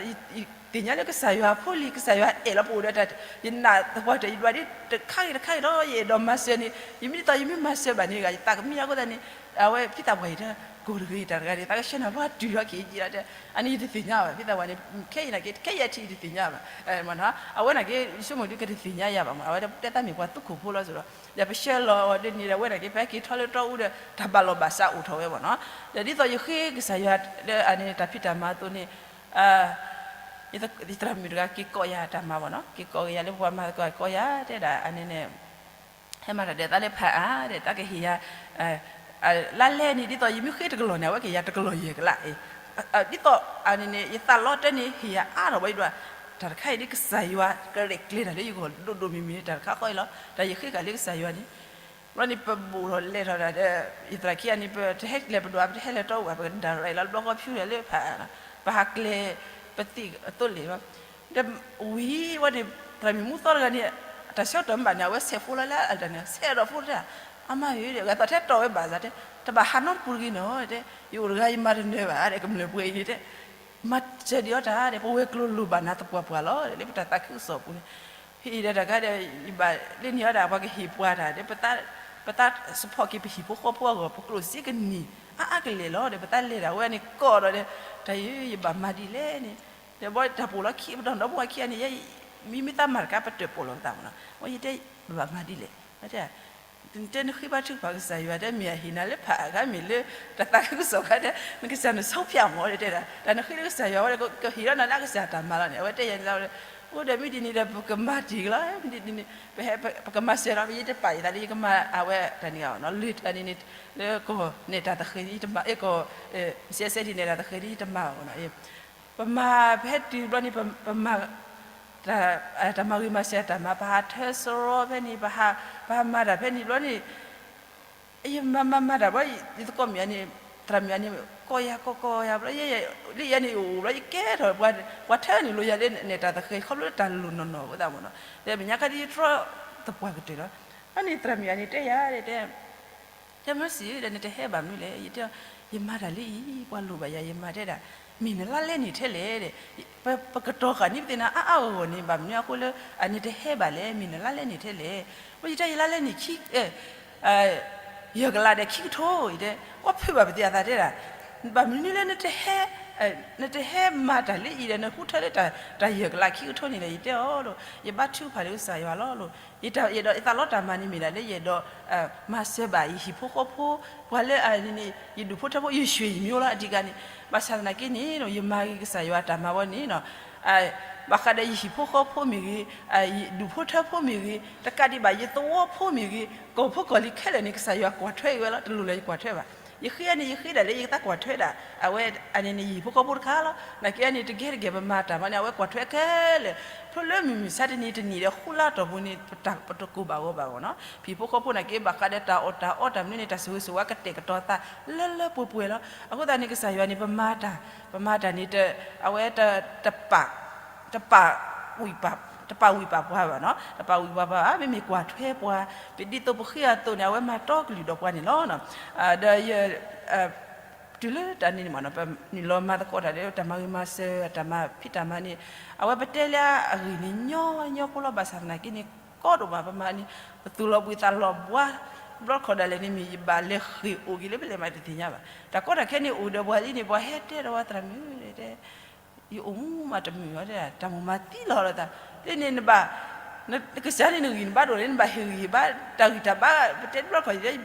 သ့ၣ်ညါလၢကစၢ်ယွၤဖိလံၤ ကစၢ်ယွၤအဲၣ်လီၤပအိၣ်ဒီးတၢ် ယနာ်သပှၢ်တၢၢ် ယဒွးဒ်တခါဂ့ၤတခါဂ့ၤဒီး ယအဲၣ်ဒိးမၤစၢၤန့ၣ် ယမ့ၢ်ဒ်သိးယမ့ၢ်မၤစၢၤဘၣ်န့ၣ်ဂ့ၤ ယသးကမံအဃိသတးန့ၣ် အဝဲဖံသးပှၢ်အံၤ ကိၢ်တဂ့ၤတၢ်တဂၤန့ၣ် သးကဆှၢနၤလီၤတုၤလီၤက့ၤကံလီၤတဲ, အန့ၣ်ယတသ့ၣ်ညါဘၣ် ဖဲသးဝဲန့ၣ် ခဲအံၤန့ၣ်က့ ခဲအံၤအထံးယတသ့ၣ်ညါဘၣ်, မ့ၢ်နီၤ အဝဲန့ၣ်က့ ယဆိကမိၣ်ဒုးကတသ့ၣ်ညါယၤဘၣ်မ့ၢ် အဝဲဒၣ်တဲသးမ့ၢ်ပှၤသူခိၣ်ဖိလီၤစိၤဒီး ဒီးပဆှၢလီၤအီၤဒ်န့ၣ်ဒီး အဝဲန့ၣ်က့ ပဟဲက့ၤထီၣ်လၢတီအူဒီး တၢ်ဘၣ်လီၤဘၣ်စးအိၣ်ထီၣ်ဝဲမ့ၢ်နီၤ, ဒီးဒ်သိးယဃ့ကစၢ်ယွၤလၢအန့ၣ်တၢ်ဖံးတၢ်မၤအသိးန့ၣ် ယသရၣ်မုၣ်တဂၤက့ၤကိးယၤတၢ်မၤမ့ၢ်နီၤ, က့ၤကိးက့ၤယၤလၢပှၤမၤသကိးကိးယၤ တဲဒၣ်အန့ၣ်န့ၣ် ဟဲမၤတၢ်ဒီးသးလၢဖးအါဒီး တၢ်ကဟ့ၣ်ယၤ လါလဲန့ၣ် ဒ်သိးယမ့ၢ်ဃ့တကလီၢ်န့ၣ် အဝဲကဟ့ၣ်ယၤတကလီၢ်ယဲၢ်ကလး, ဒ်သိးအန့ၣ်န့ၣ် ယသးလီတဲန့ၣ် ဟ့ၣ်ယၤအါထီၣ်ဝဲဒၣ်, တၢ်တခါအံၤဒ်ကစၢ်ယွၤကရဲၣ်ကျဲၤတၢ်လၢယဂီၢ်ဒိၣ်ဒိၣ်မုၢ်မုၢ်န့ၣ် တၢ်တခါဃီအံၤလီၤ, တၢ်ယဃ့ကၤလၢကစၢ်ယွၤန့ၣ် ဘျီန့ၣ် ပဘူးထီၣ်လဲၤထီၣ်ဒၣ်ဒီး ယသရၣ်ခံဂၤန့ၣ် ပတဟဲကျဲၤပဒိၣ် ပတဟဲလဲၤတီအူဘၣ် ပကဒၣ်ရဲၣ်လီၤ ဘျီဃီဖၠူဒီးလၢဖးအါလီၤ, ပဟးကျဲၤ ပသံၣ်အသိးလ့ၣ်လီၤ, ဒီးဝံၤဝဲန့ၣ် သရၣ်မုၣ်မူသီတဂၤန့ၣ် တၢ်ဆၢကတီၢ်မ့ၢ်ဘၣ်န့ၣ် အဝဲဆဲးဖိလီၤလၢအတၢ်န့ၣ် ဆဲးဒီးဖိတဲ အမါဧၢ ဂၤသးထဲတီၢ်ဝဲဘၣ်သးတဲ တဘၣ်ဟးနီတပူၤတဂ့ၤနီၤတဲ, ယအိၣ်တဂၤယမၤတနၢၤဘၣ်တဲ ကမျၢၢ်ပှဲၤအံၤန့ၣ်တဲ မၤစၢၤဒံးအီၤတၢ်ဒီး ပဝဲၤကျိၤလိၣ်ဘၣ်နၤသပှၢ်ပှၢ်လီၤ လၢပတၢ်သးခုကစီၣ်အပူၤန့ၣ်, ဖဲအံၤဒီးတၢ်ခါဒီး ယဘၣ်လၢန့ၣ်အီၤဒီး ပှၤကဟ့ၣ်ပှၤတၢ်ဒီး ပသး ပသး support က့ၤပဟံၣ်ဖိဃီဖိအဂီၢ် ပကျိၣ်စ့ကနံၣ် အါအါကလဲာ်လီၤဒီး ပသးလဲၤဒၣ်ဝဲန့ၣ် ကိးဒီးဒီး တၢ်အံၤ ယဘၣ်မၤဒ်လဲၣ်န့ၣ်, ဒီးဘီတၢ်ပိာ်လီၤခံ ပဒီပုၢ်ဝဲၢ်ခံဂၤန့ၣ် မ့မ့ၢ်သးမၤတကး ပတၢၢ်ပိာ်လီၤပသးမ့ၢ်နီၤ, အယတဲ ပဘၣ်မၤဒ်လဲၣ် တဲ နတဲနဃ့ဘါထုကဖၣ်ကစၢ်ယွၤ တဲမ့ၢ်အဟ့ၣ်နၤလၢဖးအါဂၤမ့ၢ်လၢ တၢ်သးခုကစီၣ်ခါတဲ နကစၢ်နဆီဖၠၣ်မ့ၢ်တဲဒၣ် တၢ်နဃ့လၢကစၢ်ယွၤဝဲဒီး ကဟ့ၣ်လီၤနၤလၢအကစၢ်တၢ်မၤလီၤန့ၣ် အဝဲတဲယၤန့ၣ်လီၤ, အိၣ်ဒီးမ့ၢ်ဒ်န့ၣ်ဒီး ပကမၤတ့ၢ်ကလီၤ မ့ၢ်ဒ်န့ၣ် ပဟဲ ပကမၤစၢၤလီၤ ယတပာ်ယသးလၢယကမၤအဝဲတၢ်န့ၣ်ဂ့ၤနီၤ လၢတၢ်န့ၣ်န့ၣ် လၢကီၢ်နဲၣ်တၢ်သဃဲၤန့ၣ် ယတမၤ အဲၣ်ကီၢ် စဲးစဲးဒ်နဲၣ်တၢ်သဃဲၤန့ၣ် ယတမၤဘၣ်နီၤ ပမၤ ပဟဲတုၤဘျီန့ၣ် ပမၤ တၢ်မၤဂ့ၤမၤစၢၤတၢ်မၤ ပဟးထၢစရီဖဲန့ၣ် ပဟးမၤတၢ်ဖဲန့ၣ်ဘျီန့ၣ် ယမၤမၤမၤတၢ်ဘျီ ယသကိးမုၣ်ယၤန့ၣ် သရၣ်မုၣ်ယၤန့ၣ် ကိးယၤကိးကိးယၤဘျီ လၢယၤန့ၣ်အိၣ်ဘျီ ယကဲထီၣ် ပှၤထၢနုာ်လီၤယၤလၢနဲၣ်တၢ်သဃဲၤ ခီဖျိလၢတၢ်လိၣ်နီၢ်နီၢ်ဝဲသးမ့ၢ်နီၤ ဒီးမဲာ်ညါခါဒ်ယတြီသပှၢ်ကတၢၢ်လီၤ အန့ၣ်သရၣ်မုၣ်ယၤန့ၣ်တဲယၤတဲ တဲမ့ၢ်စံးဒီး နတဟဲဘၣ်မနုၤလဲၣ် ယတဲ ယမၤတၢ်လၢအံၤ ပှၤလိၣ်ဘၣ်ယၤ ယမၤတဲဒၣ် မ့ၢ်နလါလဲန့ၣ်ထဲလဲၣ်ဒီး ပကတီၤဃာ်န့ၢ်ပသ့ၣ်နၤအါအါဂီၢ်ဂီၢ်န့ၣ် ဘၣ်မနုၤအဃိလၢ အန့ၣ်တဟဲဘၣ်လဲၣ် မ့ၢ်နလါလဲန့ၣ်ထဲလဲၣ် ဝဲယတဲယလါလဲန့ၣ် ခံ ယဲၢ်ကလးဒီးခံကထိ ယတဲ ကွၢ်ဖုးဘၣ်ပသ့ၣ်အသးတဲဒၣ် ဘၣ်မနုၤလၢနတဟဲ နတဟဲမၤတၢ်လၢအံၤဒီး နဟူထၢလၢတၢ်ယဲၢ်ကလးခံကထိန့ၣ်ဒီး ယတဲအီၤဒီး ယဘါထုကဖၣ်လၢကစၢ်ယွၤလီၤ. ယအဲၣ်ဒိးယသးလီတၢ်မၤန့ၣ်မ့ၢ်ဒၣ်လၢယအဲၣ်ဒိး မၤစၢၤဘၣ်ယဟံၣ်ဖိဃီဖိ ပှၤလၢအန့ၣ် ယဒူၣ်ဖိထၢဖိ ယရွှေယမျိုးလီၤ အဓိကန့ၣ် ဘၣ်ဆၣ်သနာ်က့န့ၣ် ယမၤဂ့ၤကစၢ်ယွၤတၢ်မၤဝဲန့ၣ် ဘၣ်ဃးဒီးယဟံၣ်ဖိဃီဖိမ့ၢ်ဂ့ၤ, ယဒူၣ်ဖိထၢဖိမ့ၢ်ဂ့ၤ, တကးဒံးဘၣ်ယသဝီဖိမ့ၢ်ဂ့ၤ, ကီၢ်ဖိကီၢ်လံၤခဲလၢာ်န့ၣ် ကစၢ်ယွၤကွၢ်ထွဲက့ၤဝဲလီၤ. တလိၣ်လၢယကွၢ်ထွဲဘၣ်. ယဃ့န့ၣ် ယဃ့ဒၣ်လၢယကသးကွၢ်ထွဲဒၣ် အဝဲအန့ၣ်န့ၣ် ယဟံၣ်ဖိဃီဖိတခါလီၤ. နာ်က့န့ၣ် တဂ့ၤတဂ့ၤ ပမၤတၢ်မၤန့ၣ် အဝဲကွၢ်ထွဲခဲလၢာ်. ဖျိလၢမုၢ်မဆါတနံၤတနံၤဒီး ဃူလါတီၢ်ပူၤန့ၣ် ပတကိၢ်ဘၣ်ဂီၢ်ဘၣ်ဂီၢ်နီၤ. ဟံၣ်ဖိဃီဖိနာ်က့ ဘၣ်ဃးဒီးတၢ်အီၣ်တၢ်အီတၢ်မနုၤန့ၣ် တၢ်ဆိၣ်ဂ့ၤဆိၣ်ဝါကတဲာ်ကတီၤသးလၢလၢပှဲၤပှဲၤလီၤ. အဃိသတးန့ၣ် ကစၢ်ယွၤန့ၣ် ပမၤတၢ် ပမၤတၢ်န့ၣ် အဝဲတ တပာ်ဝံၣ်ပာ်ပှၤဘၣ်နီၤ, တပာ်ဝံၣ်ပာ်ပှၤဘၣ်, မ့မ့ၢ်ကွၢ်ထွဲပှၤ, ပဒ်သိးပဃ့အသိးန့ၣ် အဝဲမၤတီကလုာ်ဒီးပှၤန့ၣ်လီၤ. ဒီးယ တုၤလၢတၢ်န့ၣ်န့ၣ်မ့ၢ်နီၤ ပနုာ်လီၤမၤသကိးတၢ်ဒီး တၢ်မၤဂ့ၤမၤစၢၤ တၢ်မၤဖံးတၢ်မၤန့ၣ် အဝဲပတဲလၢအဂ့ၢ်န့ၣ် ညီညီဖိလီၤ. ဘၣ်ဆၣ်သနာ်က့န့ၣ် ကီဒိၣ်မး ပမၤန့ၣ် ပသူၣ်လီၤဘှံးသးလီၤဘှါ ဘျီခီၣ်ဒၣ်လဲာ်န့ၣ်မ့ၢ် ယဘၣ်လဲၤဃ့ၢ်အိၣ်က့ၤလၢပလဲၤမးတသ့ၣ်ညါဘၣ်. တၢ်ကီတၢ်ခဲန့ၣ်အိၣ်ဒီးပှၤလံန့ၣ် ပှၤဟဲတဲဒီးပှၤသရၣ်မုၣ်တဲ ယအိၣ်မူမးတမုာ်ဘၣ်တဲဒၣ် တၢ်မိၣ်မၤသံလီၤလီၤသး, လၢန့ၣ်နဘၣ် နကစၢ်န့ၣ်နဂံၢ်နဘါဒိၣ်န့ၣ် နဘၣ်ဟ့ၣ်ဂံၢ်ဟ့ၣ်ဘါ တၢ်ဂံၢ်တၢ်ဘါ ပတဲတဘျီခီၣ်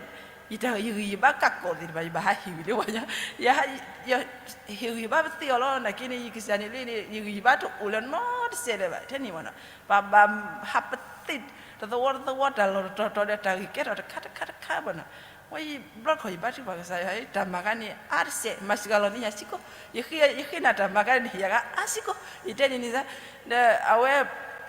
ယတၢ်ယဂံၢ်ယဘါကးကိးသ့ၣ်တဖၣ် ယဘၣ်ဟးဟ့ၣ်ဝံၤလၢပှၤညီ ယဟ့ၣ်ဂံၢ်ဟ့ၣ်ဘါပသ့ၣ်အီၤလီၤ. နာ်က့န့ၣ် ယကစၢ်န့ၣ်လၢန့ၣ် ယဂံၢ်ယဘါတအိၣ်လၢၤနီတစဲးလၢၤဘၣ် ထဲန့ၣ်မ့ၢ်နီၤ ပဘၣ်ဟးပသ့ၣ် တသဝီတသဝီ တၢ်လီၢ်တတီၤတီၤဒီး တၢ်ဂ့ၢ်ကဲထီၣ်တခါတခါတခါဘၣ်နီၤ. ဝဲယဘျီခီၣ် ယဘါထုကဖၣ်ကစၢ်ယွၤ တၢ်မၤကါန့ၣ် အါတစဲး မၤစှၤလီၤန့ၢ်ယၤစ့ၢ်ကီး, ယဃ့နၤတၢ်မၤကါန့ၣ် ဟ့ၣ်ယၤဂၤအါစ့ၢ်ကီး ယတဲန့ၣ်န့ၣ်သး, ဒီးအဝဲ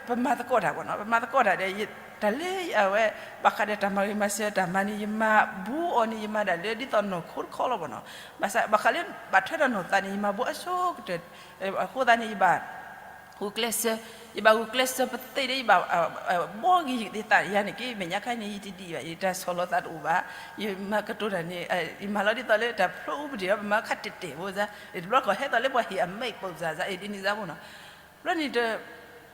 ပမၤသကိးတၢ်ဘၣ်နီၤ ပမၤသကိးတၢ်ဒီး တၢ်လၢအဝဲ ဘၣ်ဃးဒီးတၢ်မၤဂ့ၤမၤစၢၤတၢ်မၤန့ၣ် ယမၤဘူးအီၤန့ၣ် ယမၤဒၣ်လၢ ဒ်သိးနီၢ်ခိတခီလီၤဘၣ်နီၤ. ဘၣ်ဆၣ် ဘၣ်ဃးလၢ ဘၣ်ထွဲဒီးနီၢ်သးန့ၣ် ယမၤဘူးအဆိကတၢၢ်, အဃိသတးန့ၣ် ယဘၣ် ဂုာ်ကျဲးစၢး, ယဘၣ်ဂုာ်ကျဲးစၢးပသ့ၣ်ဒီး ယဘၣ် ဘှီဂ့ၤယသး ယၤန့ၣ်က့ မဲာ်ညါခါန့ၣ် ယတဒံးဘၣ် ယတၢ်ဆီၣ်လီၤသးတအိၣ်ဘၣ်, ယမၤကတိၤတၢ်န့ၣ် ယမၤလီၤဒ်သိးလၢတၢ်ဖျိအူပဒံး ပမၤခါတဲာ်တဲာ်ဖိစါ, တဘျီခီၣ်ဟဲသိးလၢပှၤဟ့ၣ်အမဲာ်ပိာ်စါစါ အဒ်န့ၣ်စါဖိနီၤ. ဘျီန့ၣ်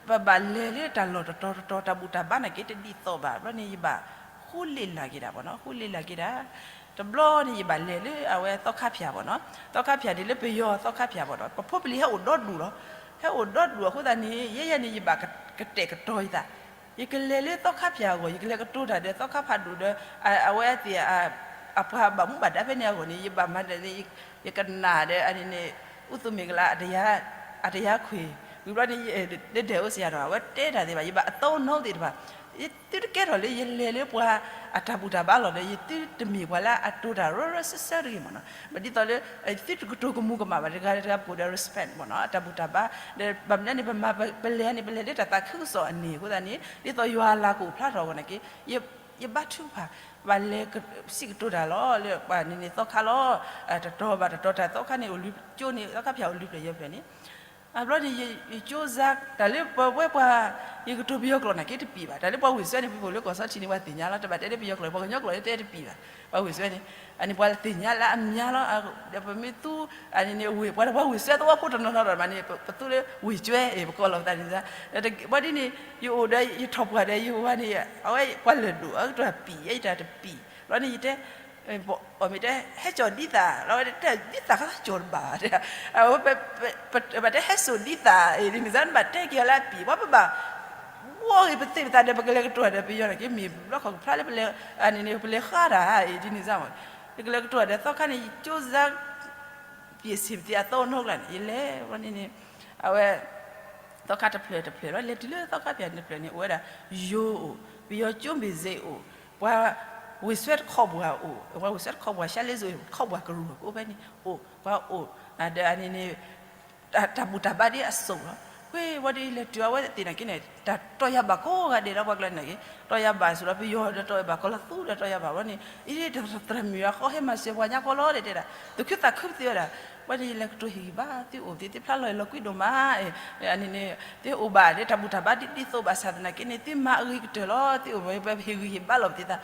ပဘၣ်လဲၤလၢတၢ်လီၢ်တတီၤတတီၤ တၢ်ဘူၣ်တၢ်ဘါနာ်က့တဒ်သိးဘၣ် ဘျီန့ၣ် ယဘၣ်ဃူလ့ၣ်လၢ်က့ၤဒၣ်ဘၣ်နီၤ ဃူလ့ၣ်လၢ်က့ၤဒၣ် တဘျီန့ၣ် ယဘၣ်လဲၤလၢအဝဲသီခါဖၠၣ်ဘၣ်နီၤ, သီခါဖၠၣ်ဒ်လၢပယီၤသီခါဖၠၣ်ဘၣ်ဒီး ပဖိပလံၤဟဲအိၣ်ဒီဒူၣ်လီၤ. ဟဲအိၣ်ဒီဒူၣ်အဃိသတးန့ၣ် ယဲယဲန့ၣ် ယဘၣ်ကတဲာ်ကတီၤယသး, ယကလဲၤလၢသီခါဖၠၣ်အဂီၢ်, ယကလဲၤကတိၤတၢ်ဒီးသီခါဖးဒိၣ်ဒီး အဝဲသ့ၣ် အပှၤဘၣ်မူဘၣ်ဒါဖဲန့ၣ်အဂီၢ်န့ၣ် ယဘၣ်မၤဒ်န့ၣ် ယကနၣ်ဒီး အန့ၣ်န့ၣ် အူသူးမ့ၢ်ကလး အတယါခွ့ၣ် ဝံၤဘျီန့ၣ် ဒဲဒဲးအိၣ်စ့ၢ်ကီးနီၤ အဝဲတဲတၢ်သ့ၣ်တဖၣ် ယဘၣ်အသီအိၣ်နီသ့ၣ်တဖၣ်, သုတကဲထီၣ်လၢယလဲၤလၢပှၤအတၢ်ဘူၣ်တၢ်ဘါလီၤဒီး ယသုတမ့ၢ်ပှၤလၢအတိၤတၢ်ရၢရၢစၢၢ်စၢ်တဂ့ၤမ့ၢ်နီၤ, ဒ်သိးလၢ သုတကတိၤကမူၤကမၣ်ဘၣ်တဂၤတဂၤ ပအိၣ်ဒီး respect မ့ၢ်နီၤ အတၢ်ဘူၣ်တၢ်ဘါ, ဒီးဘၣ်မနုၤန့ၣ် ပမၤပလဲၤန့ၣ် ပလဲၤလၢတၢ်သးခုကစီၣ်အန့ၣ်အဃိသတးန့ၣ် ဒ်သိးယွၤအလၤကအိၣ်ဖျါထီၣ်အဂီၢ်န့ၣ်က့ ယဘါထုကဖၣ် ဘၣ်လဲၤစံးကတိၤတၢ်လီၤ လၢပှၤန့ၣ်န့ၣ်သီခါလီၤ, တတီၤဘၣ်တတီၤတၢ်သီခါန့ၣ် အိၣ်လၢကၠိန့ၣ် သီခါဖၠၣ်အိၣ်လၢပျၢၤယဲၢ်ဖျၢၣ်န့ၣ် အဘျီန့ၣ် ယကၠိစါ တၢ်လၢပဝဲပှၤ ယကတိၤပယီၤကျိာ်နာ်က့တပံၤဘၣ်, တၢ်လၢပှၤဝ့ၢ်စွဲန့ၣ် ပအိၣ်လၢကီၢ်စီထံန့ၣ် ပှၤသ့ၣ်ညါလီၤ, တဘၣ်တဲလၢပယီၤကျိာ် ပှၤကညီကျိာ်လၢတဲတပံၤဘၣ်, ပှၤဝ့ၢ်စွဲန့ၣ် အန့ၣ်ပှၤသ့ၣ်ညါလၢအမံၤလီၤ, ဒီးပမ့ၢ်သူ အန့ၣ်န့ၣ် ဝ့ၢ်ပှၤဝ့ၢ်စွဲသဝီဖိတနီၤနီၤဒီးမးန့ၣ် ပသူလၢဝ့ၢ်စွဲ ပကိးလီၤပသးန့ၣ်, ဘၣ်ဒ်န့ၣ် ယအိၣ်ဒီးယထီၣ်ပှၢ်ဒီးယဟိဝၤန့ၣ် အဝဲပှၤလၢာ်ဒိၣ် အကတၢၢ်ပံၤ ယတၢ်တပံၤ, ဘျီန့ၣ်ယတဲ အီၤမ့ၢ်တဲ ဟဲကၠီၤဒ်သး လီၤဝဲတဲ ဒ်သးကသးကၠီၤတဘၣ်ဘၣ်တဲ, အဝဲ ဘၣ်တဲဟဲစိာ်ဒ်သး ဒ်န့ၣ်စ့ၢ် နဘၣ်တဲက့ၤအီၤလၢအပံၤ ပှၤပဘၣ် ဘှီဂ့ၤပသ့ၣ်ပသးဒီး ပကလဲၤကတိၤတၢ်ဒီးပယီၤန့ၣ်က့ မ့ၢ်ဘျီခီၣ်ကဖျါလၢပလဲၤ အန့ၣ်န့ၣ် ပလဲၤဃါတၢ် ဒ်န့ၣ်စ့ၢ်မ့ၢ် ယကလဲၤကတိၤတၢ်ဒီးသီခါန့ၣ် ယကၠိစါ ပ့ၢ်ဆံးပသ့အသီအိၣ်နီကျါန့ၣ် ယလဲၤဘျီန့ၣ်န့ၣ် အဝဲ သီခါတဖျၢၣ်တဖျၢၣ်လီၤ လဲၤတုၤလၢသီခါဖၠၣ်န့ၣ်တဖျၢၣ်န့ၣ် အိၣ်ဝဲဒၣ် ယိၤအိၣ် ပယီၤကၠိမ့ၢ်စ့ၢ်အိၣ် ပှၤဝ့ၢ်စွဲတခီပှၤအိၣ် ပှၤဝ့ၢ်စွဲတခီပှၤ ရှါလ့စိၤတခီပှၤကရူၢ်ကအိၣ်ဖဲန့ၣ် အိၣ် ပှၤအိၣ် ဒီးအန့ၣ်န့ၣ် တၢ်ဘူၣ်တၢ်ဘါဒ်အစိၣ်လီၤ. ဝဲဝဲဒ်လဲၤတုၤအဝဲသ့ၣ်နာ်က့န့ၣ် တၢ်တီၢ်ယၤဘၣ်ကိးဂၤဒဲးလီၤ ပှၤကျါန့ၣ်က့ တီၢ်ယၤဘၣ်စ့ၢ်လီၤ ပယီၤဒီးတီၢ်ယၤဘၣ်ကီၢ်လီၤသူဒီးတီၢ်ယၤဘၣ်လီၤန့ၣ် အံၤတသရၣ်မုၣ်အဃီဟဲမၤစၢၤပှၤညါကီလီၤတဲဒၣ် သူၣ်ခုသးခုပသ့ဝဲဒၣ် ဝဲန့ၣ်ယလဲၤကတိၤဟ့ၣ်ဂံၢ်ဘါ သုအိၣ်သ့ၣ် သုဖျါလီၤလီၤကွံဒိၣ်မး အန့ၣ်န့ၣ် သုအိၣ်ဘၣ်ဒီးတၢ်ဘူၣ်တၢ်ဘါဒ်ဒ်သိး ဘၣ်ဆၣ်သနာ်က့န့ၣ် သုမၤအဂ့ၤကတၢၢ်လီၤ သုအိၣ်ဘၣ်ပဟ့ၣ်ဂံၢ်ဟ့ၣ်ဘါလီၤပသ့ၣ်သး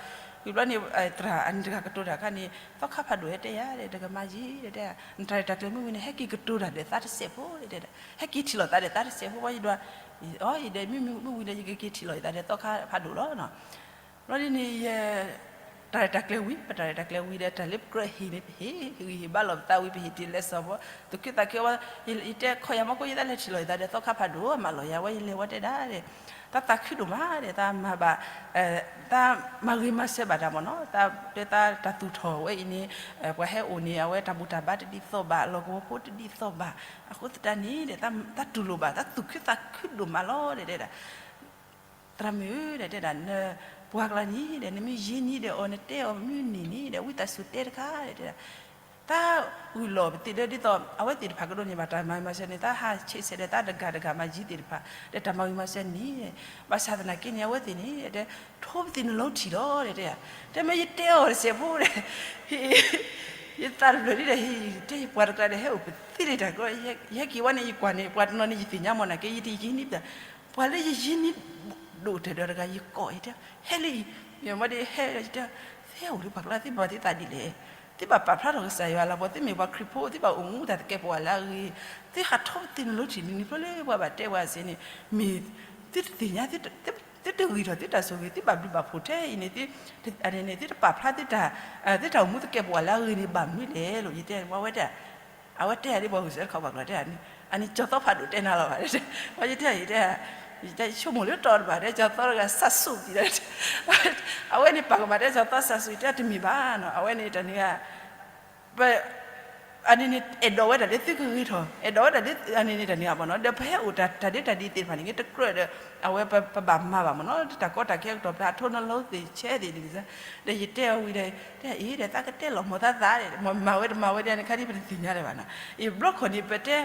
ဝံၤဘျီန့ၣ် သရၣ်အန့ၣ်တဂၤကတိၤတၢ်ခါန့ၣ် သီခါဖးဒိၣ်ဟဲတဲယၤဒီး တကမၤယံၤတဲ နတၢ်ရဲၣ်တၢ်ကျဲၤမ့ၢ်ဝံၤန့ၣ် ဟဲက့ၤကတိၤတၢ်ဒီးသးတစဲးဖိတဲဒၣ် ဟဲက့ၤထံၣ်လိာ်သးဒီးသးတစဲးဖိ ဝဲယဒွး အီၤယဒဲးမ့ၢ်မ့ၢ်ဝံၤဒီး ယကက့ၤထံၣ်လိာ်ယသးဒီးသီခါဖးဒိၣ်လီၤ ဘျီဒ်န့ၣ် ယ တၢ်ရဲၣ်တၢ်ကျဲၤဝံၤ ပတၢ်ရဲၣ်တၢ်ကျဲၤဝံၤဒီး တၢ်လၢပကြၢးဟ့ၣ်န့ၣ် ပဟ့ၣ် ဟ့ၣ်ဂံၢ်ဟ့ၣ်ဘါလီၤပသးဝံၤ ပဟ့ၣ်တ့ၢ်လၢစီၤဘီ သူၣ်ခုသးခုဝဲ ယတဲခီယၤမ့ၢ်ကိး ယသးလဲၤထံၣ်လိာ်ယသးဒီးသီခါဖးဒိၣ် မၤလီၤယၤဝဲ ယလဲၤဝဲတဲဒၣ် သးသးခုဒိၣ်မးဒီး သးမၤဘၣ် သးမၤဂ့ၤမၤစၢၤဘၣ်တၢ်မ့ၢ်နီၤ သးတဲသးတၢ်သူၣ်ထီၣ်ဝဲအံၤန့ၣ် ပှၤဟဲအိၣ်န့ၣ် အဝဲတၢ်ဘူၣ်တၢ်ဘါတဒ်သိးဘၣ် လီၢ်ကဝီၤဖိတဒ်သိးဘၣ် အဃိသတးန့ၣ်ဒီး သးတူၢ်လိာ်ဘၣ် သးသူၣ်ခုသးခုဒိၣ်မးလီၤဒီးတဲဒၣ် သရၣ်မုၣ်ဧၢ ဒီးတဲဒၣ် နပှၤကျါန့ၣ်ဒီး နမ့ၢ်ယံၤန့ၢ်ဒီးအီၤ နတဲအီၤမ့ၢ်န့ၢ်န့ၣ်ဒီး ဝံသးစူၤတဲတခါ တဲဒၣ် သးဂုာ်လီၤပသ့ၣ်ဒီး ဒ်သိး အဝဲသ့ၣ်တဖၣ်ကဒိးန့ၢ်ဘၣ်တၢ်မၤဂ့ၤမၤစၢၤန့ၣ် သးဟးဆံးဆဲးဒီးသးတဂၤတဂၤမၤယံၤသ့ၣ်တဖၣ် ဒီးတၢ်မၤဂ့ၤမၤစၢၤန့ၣ် ဘၣ်ဆၣ်သနာ်က့န့ၣ် အဝဲသ့ၣ်န့ၣ် တဲ ထိပသ့ၣ်နလီၤထံၣ်လီၤ တဲ တဲမ့ၢ်ယတဲအီၤတစဲးဖိဒီး ယသးတဖျၢၣ်လံဒီး တဲယပှၤတကျါဒီး ဟဲအိၣ်ပသ့လံတၢ်ကီ ယဟဲက့ၤဝဲန့ၣ် ယကွၢ်န့ၣ် ပှၤတနီၤန့ၣ် ယသ့ၣ်ညါမ့ၢ်နာ်က့ ယတယံၤန့ၢ် ပှၤလၢယယံၤန့ၢ်ဒိၣ်တၢ်ဒီးတဂၤ ယကိးအံၤတဲ ဟဲလံ မ့ၢ်ဒ်ဟဲဒီး ယတဲ သ့အိၣ်လၢပှၤကျါ သ့ၣ်ဘၣ်သ့ၣ်သးဒ်လဲၣ် သ့ၣ်ဘၣ်ပာ်ဖျါထီၣ်ကစၢ်ယွၤလၤကပီၤ သ့ၣ်မ့ၢ်ပှၤခရံာ်ဖိ သ့ၣ်ဘၣ်အိၣ်မူတၢ်သကဲးပဝးလၢအဂ့ၤ သ့ၣ်ဟးထီၣ်သ့ၣ်နလိထံၣ်န့ၣ် နဖျိလၢပှၤဘၣ်တဲပှၤစ့ၢ်န့ၣ် မ့ၢ် သုတသ့ၣ်ညါ သုတဂံၢ်ထီၣ်သုတၢ်ဆိၣ်ဂ့ၤ သုဘၣ်ဘျုးဘၣ်ဖှိၣ်ထဲအံၤန့ၣ် သု အန့ၣ်န့ၣ် သုတပာ်ဖျါသုတၢ် သုတၢ်အိၣ်မူသကဲးပဝးလၢအဂ့ၤန့ၣ် ဘၣ်မနုၤလဲၣ်လိၤ ယတဲ ဝဲတဲ အဝဲတဲယၤဒ်ပှၤဂုာ်စၢၤတခီပှၤကျါတဲ အန့ၣ်ကၠီၤသီဖးဒိၣ်တဲနၤလီၤဘၣ် ဝဲယတဲ ယတဲ ယဆိကမိၣ်လၢတီတဘၣ်တဲ ကၠီၤသီတဂၤစးဆူၣ်သံဒီး အဝဲန့ၣ်ပာ်ကမၣ်တဲကၠီၤသီစးဆူၣ် ယတဲတမ့ၢ်ဘၣ်နီၤ အဝဲန့ၣ်တၢ်န့ၣ် ပ အန့ၣ်န့ၣ် အဲၣ်ဒိးဝဲဒၣ်လၢသုကဂ့ၤထီၣ် အဲၣ်ဒိးဝဲဒၣ်လၢ အန့ၣ်န့ၣ်တၢ်န့ၣ်ဘၣ်နီၤ ဒီးပဟဲအိၣ်တၢ်ဒ့တၢ်ဒ့သ့ၣ်တဖၣ်န့ၣ် တကြၢးဒီး အဝဲပဘၣ်မၤဘၣ်မ့ၢ်နီၤ တၢ်ကီတၢ်ခဲကတီၢ်ဖျါ အထိနလီသ့ၣ်ဆဲးသ့ၣ်န့ၣ် ဒီးယတဲအီၤဝံၤဒီး တဲအံၤဒီးသးကတဲလီၤမ့ၢ်သးသး မၤဝဲတမၤဝဲဒ်န့ၣ် ခါဒ်ပတသ့ၣ်ညါလၢၤဘၣ်နီၤ အံၤဘျီခီၣ်န့ၣ် ပတဲ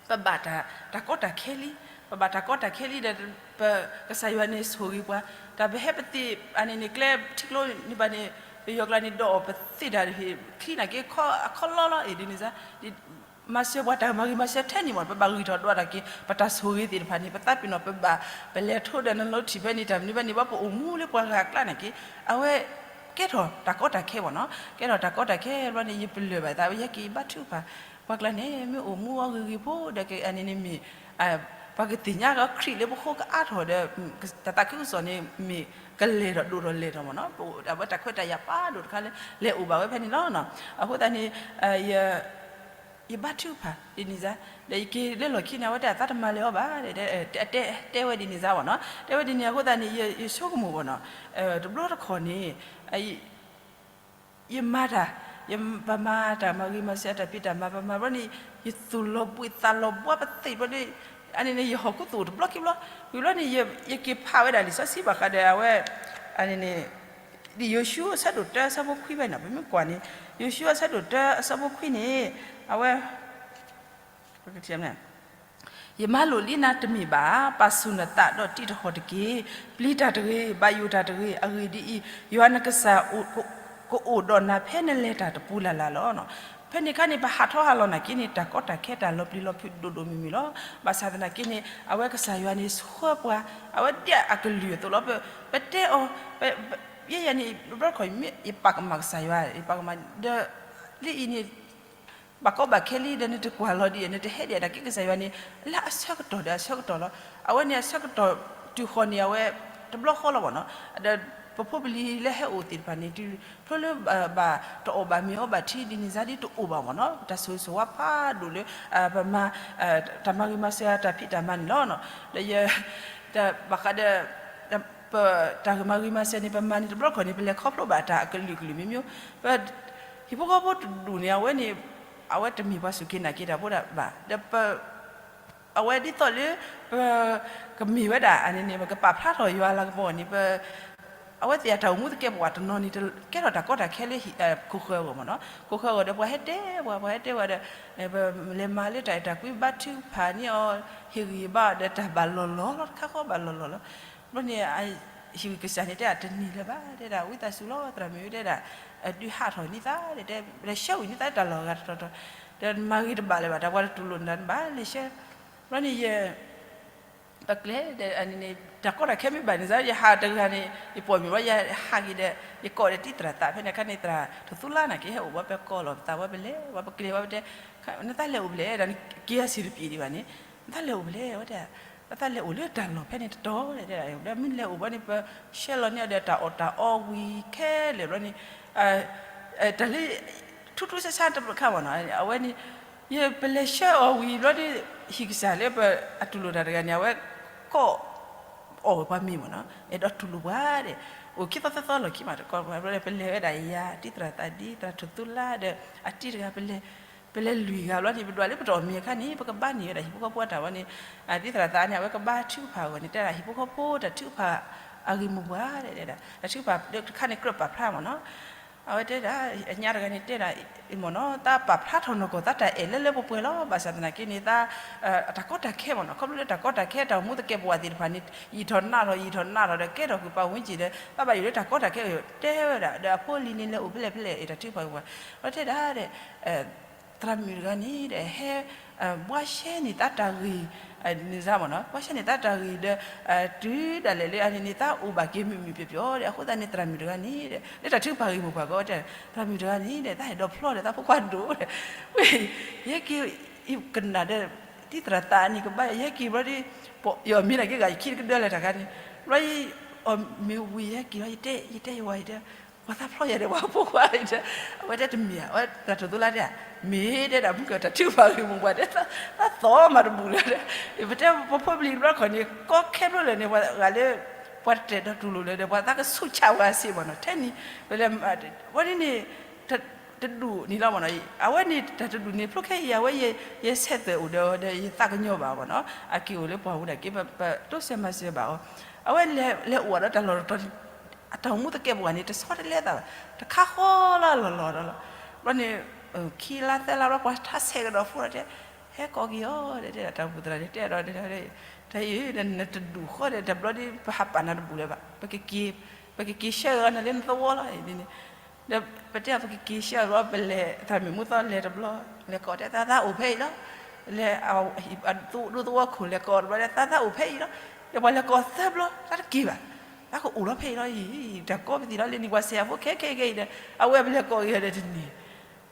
ပဘၣ်တၢ် တၢ်ကီတၢ်ခဲလံ, ပဘၣ်တၢ်ကီတၢ်ခဲလံဒီး ပ ကစၢ်ယွၤန့ၣ်ဆိၣ်ဂ့ၤပှၤ, တၢ်ပဟဲပသ့ၣ် အန့ၣ်န့ၣ် ကျဲထံကျိန့ၣ်ဘၣ်န့ၣ် ပယီၤကျါန့ၣ် ဒိးအီၣ်ပသ့ၣ်တၢ်တဟ့ၣ် ချံနာ်က့ အခီလီလီၤ အ့ၣ် ဒ်န့ၣ်စ့ၢ် မၤစၢၤပှၤတၢ်မၤဂ့ၤမၤစၢၤထဲန့ၣ်မ့ၢ် ပဘၣ်ဂံၢ်ထီၣ်ဒွးတၢ်က့ၤ ပတၢ်ဆိၣ်ဂ့ၤသ့ၣ်တဖၣ်န့ၣ် ပသးပ့ၤနီၣ်ပဘၣ် ပလဲၤထီၣ်ဒီးနလီထံၣ်ဖဲန့ၣ် တၢ်မနုၤဖဲန့ၣ် ဘၣ်ပအိၣ်မူလၢပှၤဂၤအကျါန့ၣ်က့ အဝဲ ကဲထီၣ်တၢ်ကီတၢ်ခဲမ့ၢ်နီၤ, ကဲထီၣ်တၢ်ကီတၢ်ခဲဘျီန့ၣ် ယပလၢၢ်ဘၣ်သးဝဲ ယဟဲက့ၤယဘါထုကဖၣ် ပှၤကျါန့ၣ် မ့ၢ်အိၣ်မူအီၤဂ့ၤဂ့ၤဖိဒီး အန့ၣ်န့ၣ်မ့ၢ် ပ ပှၤကသ့ၣ်ညါက့ၤခရံာ်လၢပဃိကအါထီၣ်ဒီး တၢ်သးခုကစီၣ်န့ၣ် မ့ၢ်ကလဲၤထီၣ်ဒိၣ်ထီၣ်လဲၤထီၣ်မ့ၢ်နီၤ, အဝဲတၢ်ခွဲးတၢ်ယာ်ဖးဒိၣ်တခါလၢ လဲၤအိၣ်ဘၣ်ဝဲဖဲန့ၣ်လီၤ. အဃိသတးန့ၣ် ယဘါထုကဖၣ်ဒ်န့ၣ်စါ, ဒီးယက့ၤလၢလီၢ်ခံန့ၣ် အဝဲတဲအသးတမၤလၢၤအီၤဘၣ်, တဲဝဲဒ်န့ၣ်စါဘၣ်နီၤ, တဲဝဲဒ်န့ၣ်အဃိသတးန့ၣ် ယဆိကမိၣ်ဘၣ်နီၤ, တဘျီတခီၣ်န့ၣ် ယမၤတၢ်, ပမၤတၢ်မၤဂ့ၤမၤစၢၤ တၢ်ဖံးတၢ်မၤ ပမၤဘျီန့ၣ် ယသူၣ်လီၤဘှံးသးလီၤဘှါပသ့ၣ်ဘျီန့ၣ်, အန့ၣ်န့ၣ် ယဟီၣ်ခိၣ်သူၣ်တဘျီခံဘျီ, ဝံၤဘျီန့ၣ် ယက့ၤဖးဝဲဒၣ်လံာ်စီဆှံဘၣ်ဃးဒီးအဝဲ, အန့ၣ်န့ၣ် ဒ်ယိၤၡူအဆၢဒိၣ်တၢအဆၢဖိခွံဖဲန့ၣ် ပမ့ၢ်ကွၢ်န့ၣ် ယိၤၡူအဆၢဒိၣ်တၢအဆၢဖိခွံန့ၣ် အဝဲ ယမၤလိာ်လံနၤတမ့ၢ်ဘၣ်, ပာ်ဆူၣ်နသးဒီးတံးတဟီၣ်တက့ၢ်. ပျံၤတၢ်တဂ့ၤ, ဘၣ်ယိၣ်တၢ်တဂ့ၤ, အဂ့ၢ်ဒ်အံၤ, ယွၤနကစၢ်ကအိၣ်ဒီးနၤဖဲနလဲၤတၢ်တပူၤလၢ်လၢ်လီၤ. ဖဲန့ၣ်အခါန့ၣ် ပဟးထီၣ်ဟးလီၤနာ်က့န့ၣ် တၢ်ကီတၢ်ခဲတၢ်လီၤပျံၤလီၤဖုးဒိၣ်ဒိၣ်မုၢ်မုၢ်လီၤ. ဘၣ်ဆၣ်သနာ်က့န့ၣ် အဝဲကစၢ်ယွၤန့ၣ်ဆှၢပှၤ, အဝဲဒ်အကလုၢ်အသိးလီၤ. ပတဲအီၤ, ယဲယၤန့ၣ် ဘျီတခီၣ် ယပာ်ကမၣ်ကစၢ်ယွၤ, ယပာ်ကမၣ်ဒီး လၢအံၤန့ၣ် ဘၣ်ကီဘၣ်ခဲလံဒီး နတကွၢ်လီၤဒ်အံၤ နတဟဲဒ်အံၤ တၢ်က့ၤကစၢ်ယွၤန့ၣ် လၢအဆၢကတီၢ်ဒီးအဆၢကတီၢ်လီၤ. အဝဲန့ၣ်အဆၢကတီၢ်တုၤဃီၤန့ၣ် အဝဲတဘျီဃီလီၤဘၣ်နီၤ. ဒီးပဖိပလံၤလၢဟဲအိၣ်သ့ၣ်တဖၣ်န့ၣ် တုၤဖျိလၢဘၣ်တအီၣ်ဘၣ်မ့ၤအီဘၣ်ထံဒ်န့ၣ်စါဒ်တအိၣ်ဘၣ်မ့ၢ်နီၤ. တၢ်ဆိၣ်ဂ့ၤဆိၣ်ဝါဖးဒိၣ်လၢ ပမၤ တၢ်မၤဂ့ၤမၤစၢၤတၢ်ဖံးတၢ်မၤန့ၣ်လီၤ. ဒီးယ တၢ်ဘၣ်ဃးဒီး ပတၢ်မၤဂ့ၤမၤစၢၤန့ၣ် ပမၤန့ၣ်တဘျီတခီၣ်န့ၣ် ပလဲၤခီဖျိဘၣ်တၢ်အကလုာ်ကလုာ်မ့ၢ်မ့ၢ်, ပ ဟံၣ်ဖိဃီဖိတဒူၣ်န့ၣ် အဝဲန့ၣ် အဝဲတမ့ၢ်ပှၤစူၢ်က့ၤနာ်က့ၤတၢ်ဖိဒၣ်ဘၣ်. ဒီးပ အဝဲဒ်သိးလၢ ပ ကမ့ၢ်ဝဲဒၣ်အန့ၣ်န့ၣ် ပကပာ်ဖျါထီၣ်ယွၤအလၤကပီၤန့ၣ် ပ အဝဲသ့ၣ်အတၢ်အိၣ်မူသကဲးပဝးတနီၤန့ၣ် ကဲထီၣ်တၢ်ကီတၢ်ခဲလၢ ခိၣ်ဃၢၤအဂီၢ်မ့ၢ်နီၤ. ခိၣ်ဃၢၤအဂီၢ်ဒီး ပှၤဟဲတဲပှၤ ပှၤဟဲတဲပှၤဒီး ပလဲၤမၤလၢတၢ်အဲၣ်တၢ်ကွံ ဘါထုကဖၣ်န့ၢ်အီၤ ဟ့ၣ်ဂံၢ်ဟ့ၣ်ဘါအီၤဒီး တၢ်ဘၣ်လီၤလီၤလီၤ တခါဃီဘၣ်လီၤလီၤလီၤ. ဘျီန့ၣ် ဟံၣ်ကစၢ်န့ၣ်တဲဒၣ်တန့ၢ်လၢၤဘၣ် တဲဒၣ် ဝံသးစူၤလီၤ သရၣ်မုၣ်တဲဒၣ် ဒုးဟးထီၣ်န့ၢ်သး တဲ ပလဲၤဆှၢဝံၤန့ၢ်သးတၢ်လီၢ်ဂၤတတီၤတီၤ ဒီးမၤဂ့ၤတဘၣ်လၢၤဘၣ် တၢ်ပှၤတတူၢ်လိာ်နၤတဘၣ် လဲၤဆှၢ ဘျီန့ၣ်ယ ပကျဲ တၢ်ကီတၢ်ခဲမ့ၢ်ဘၣ်န့ၣ် ယဟးတဂၤန့ၣ် ယပိာ်မုၣ်ဘျီ ယဟးက့ၤဒီး ယကိးဒီးတံၤသရၣ်သး ဖဲန့ၣ်အခါန့ၣ် သရၣ်ထူၣ်သူလါနာ်က့ ဟဲအိၣ်ဘၣ် ပကိးလီၤပသးဝဲ ပလဲၤဝဲ ပကျဲဝဲ ပတဲ နသးလဲၤအိၣ်ဖဲလဲၣ် ဒီးနက့ၤအဆံးတပျံၤဒံးဘၣ်န့ၣ် နသးလဲၤအိၣ်ဖဲလဲၣ် ဝဲတဲ ပသးလဲၤအိၣ်လၢတၢ်လီၢ်ဖဲန့ၣ်တတီၤ တဲ ဒီးမ့ၢ်လဲၤအိၣ်ဘျီန့ၣ် ပဆှၢလီၤန့ၢ်အီၤဒီးတၢ်အီၣ်တၢ်အီဝံၤခဲလၢာ်ဘျီန့ၣ် တၢ်လၢ ထူးထူးဆါဆါတခါမ့ၢ်နီၤ အဝဲန့ၣ် ယပလဲၤဆှၢအီၤဝံၤဘျီဒီး ဟံၣ်ကစၢ်လၢပအတူၢ်လိာ်တၢ်တဂၤန့ၣ် အဝဲကိး အီၣ်ဝဲပှၤမ့ၢ်မ့ၢ်နီၤ အဲၣ်ဒိးတူၢ်လိာ်ပှၤဒီး အိၣ်ခံသီသၢသီလီၢ်ခံမးတကီၢ်ဘျီ ပလဲၤဝဲဒၣ်ယၤ တံၤသရၣ်သးဒ် သရၣ်ထူၣ်သူလါဒီး အတံၤတဂၤ ပလဲၤလွံၢ်ဂၤဘျီန့ၣ် ပဒွးလၢပတအီၣ်မ့ၤအခါန့ၣ် ပကဘါန့ၢ်ဝဲဒၣ်ဟံၣ်ဖိဃီဖိအတၢ်ဝဲန့ၣ် တံၤသရၣ်သးန့ၣ် အဝဲကဘါထုကဖၣ်အဂီၢ်န့ၣ် တဲဒၣ်ဟံၣ်ဖိဃီဖိတၢ်ထုကဖၣ်အဂ့ၢ်မိၢ်ပှၢ်တဲဒၣ် တၢ်ထုကဖၣ်တခါန့ၣ်ကြၢးပာ်ဖျါမ့ၢ်နီၤ အဝဲတဲဒၣ် အညါတဂၤန့ၣ်တဲဒၣ် မ့ၢ်နီၤ သးပာ်ဖျါထီၣ်နီၢ်ကီၢ်သးတၢ်အဲၣ်လၢလၢပှဲၤပှဲၤလီၤ ဘၣ်ဆၣ်သနာ်က့န့ၣ် သး တၢ်ကီတၢ်ခဲမ့ၢ်နီၤ ခီဖျိလၢတၢ်ကီတၢ်ခဲတၢ်အိၣ်မူသကဲးပဝးသ့ၣ်တဖၣ်န့ၣ် ယံာ်ထီၣ်နးထီၣ် ယံာ်ထီၣ်နးထီၣ်ဒီးကဲထီၣ်ကွံာ်ပဝဲကံၤဒီး သးဘၣ်ယိၣ်လၢတၢ်ကီတၢ်ခဲတဲဝဲဒၣ် ဒီးအဖိအလံၤန့ၣ်လဲၤအိၣ်ဖဲလဲၣ်ဖဲလဲၣ် တၢ်ထုကဖၣ်ဝဲ အဝဲတဲဒၣ် သရၣ်မုၣ်တဂၤန့ၣ်ဒီး ဟဲ ဘှါရှဲန့ၢ်သးတၢ်ဂ့ၢ် န့ၣ်စါမ့ၢ်နီၤ ဘှါရှဲန့ၢ်သးတၢ်ဂ့ၢ်ဒီး တုၤဒၣ်လဲာ်လၢအန့ၣ်န့ၣ် သးအိၣ်ဘၣ်က့ၤမုာ်မုာ်ပျီၤပျီၤဒီး အဃိသတးန့ၣ် သရၣ်မုၣ်တဂၤန့ၣ်ဒီး လၢတၢ်ထုကဖၣ်ဂ့ၢ်မိၢ်ပှၢ်ကီးတဲ သရၣ်မုၣ်တဂၤန့ၣ်ဒီး သးအဲၣ်ဒိးဖျီဒီးသးဖိခွါဒိၣ်ဒီး ဝဲ ယဟဲက့ၤ ယကနၣ်ဒီး တံၤသရၣ်သးန့ၣ်ကဘၣ် ယဟဲက့ၤဘျီဒီး ယအီၣ်မ့ၤနာ်က့ဂၤ ယခံတကဒၢလၢတၢ်ခါန့ၣ် ဘျီ ယအီၣ်မ့ၤဝံၤ ယဟဲက့ၤလီၤ ယတဲ ယတဲယဝၤ ယတဲ ပှၤသးဖျီယၤဒီး ပှၤဖိခွါ ယတဲ အဝဲတဲတမ့ၢ်ဧါ အဝဲသရၣ်ထူၣ်သူလါတဲ မ့ၢ်တဲဒၣ် မုၢ်ကတၢၢ်ထုကဖၣ်ဂ့ၢ်မိၢ်ပှၢ်တဲ သးသီမးတဘူၣ်လၢၤဒီး ပတဲပဖိပလံၤတဘျီတခီၣ်န့ၣ် ကီခဲဖျိလၢာ်န့ၣ် ပှၤဂၤလၢ ပှၤတအဲၣ်ဒိးတူၢ်လိာ်လၢၤဒီး ပှၤသးကဆူးဆါဝဲစ့ၢ်မ့ၢ်နီၤ ထဲန့ၣ် ပလဲၤ ဝဲဒ်န့ၣ် တဒူၣ်န့ၣ်လီၤမ့ၢ်နီၤ အဝဲန့ၣ်တၢ်တဒူၣ်န့ၣ် ဖျိခဲအံၤ အဝဲ ယဆဲးသွဲးအိၣ်ဒီး ဒီးယသးကညီၤဘၣ်မ့ၢ်နီၤ အက့ၤအိၣ်လၢပှၢ်ပူၤဒၣ်က့ၤ ပတိစၢၤမၤစၢၤဘၣ်အီၤ အဝဲလဲၤအိၣ်ဒီးတၢ်လီၢ်တတီၤန့ၣ် အတၢ်အိၣ်မူသကဲးပဝးန့ၣ် တဆီတလဲသးဘၣ် တခါဃီလၢလီၢ်လီၢ်ဒီးလီၤ ဘျီန့ၣ် ခံလါသၢလါဘျီ ပှၤထါဆဲးကဒီးဖိဒီးတဲ ဟဲကိးက့ၤအီၤ တဲဒၣ်တၢ်အိၣ်ဖှိၣ်သရၣ်န့ၣ် တဲဒီး တၢ်အံၤ နတဒူၣ်ဃီဒီး တဘျီဒီး ပဟးပာ်နၤတဘူၣ်လၢၤဘၣ် ပကက့ၤဆှၢဂ့ၤနၤလၢနသဝီလီၤန့ၣ် ဒီးပတဲအီၤ ပကက့ၤဆှၢဘျီ ပလဲၤ သရၣ်မုၣ်မူသီလဲၤတဘျီ လဲၤကိးတဲ သးသးအိၣ်ဖဲအံၤလီၤ လဲၤ ဒူသဝီခိၣ်လဲၤကိးတဘျီ သးသးအိၣ်ဖဲအံၤလီၤ ဒီးပှၤလဲၤကိးသၢဘျီ သးတက့ၤဘၣ် သးကအိၣ်လီၤဖဲအံၤလီၤ တၢ်ကီပသံၣ်လီၤလၢန့ၣ် ပှၤစဲးအဖိခဲခဲခဲအံၤဒီး အဝဲပလဲၤကိးက့ၤဒီးတန့ၢ်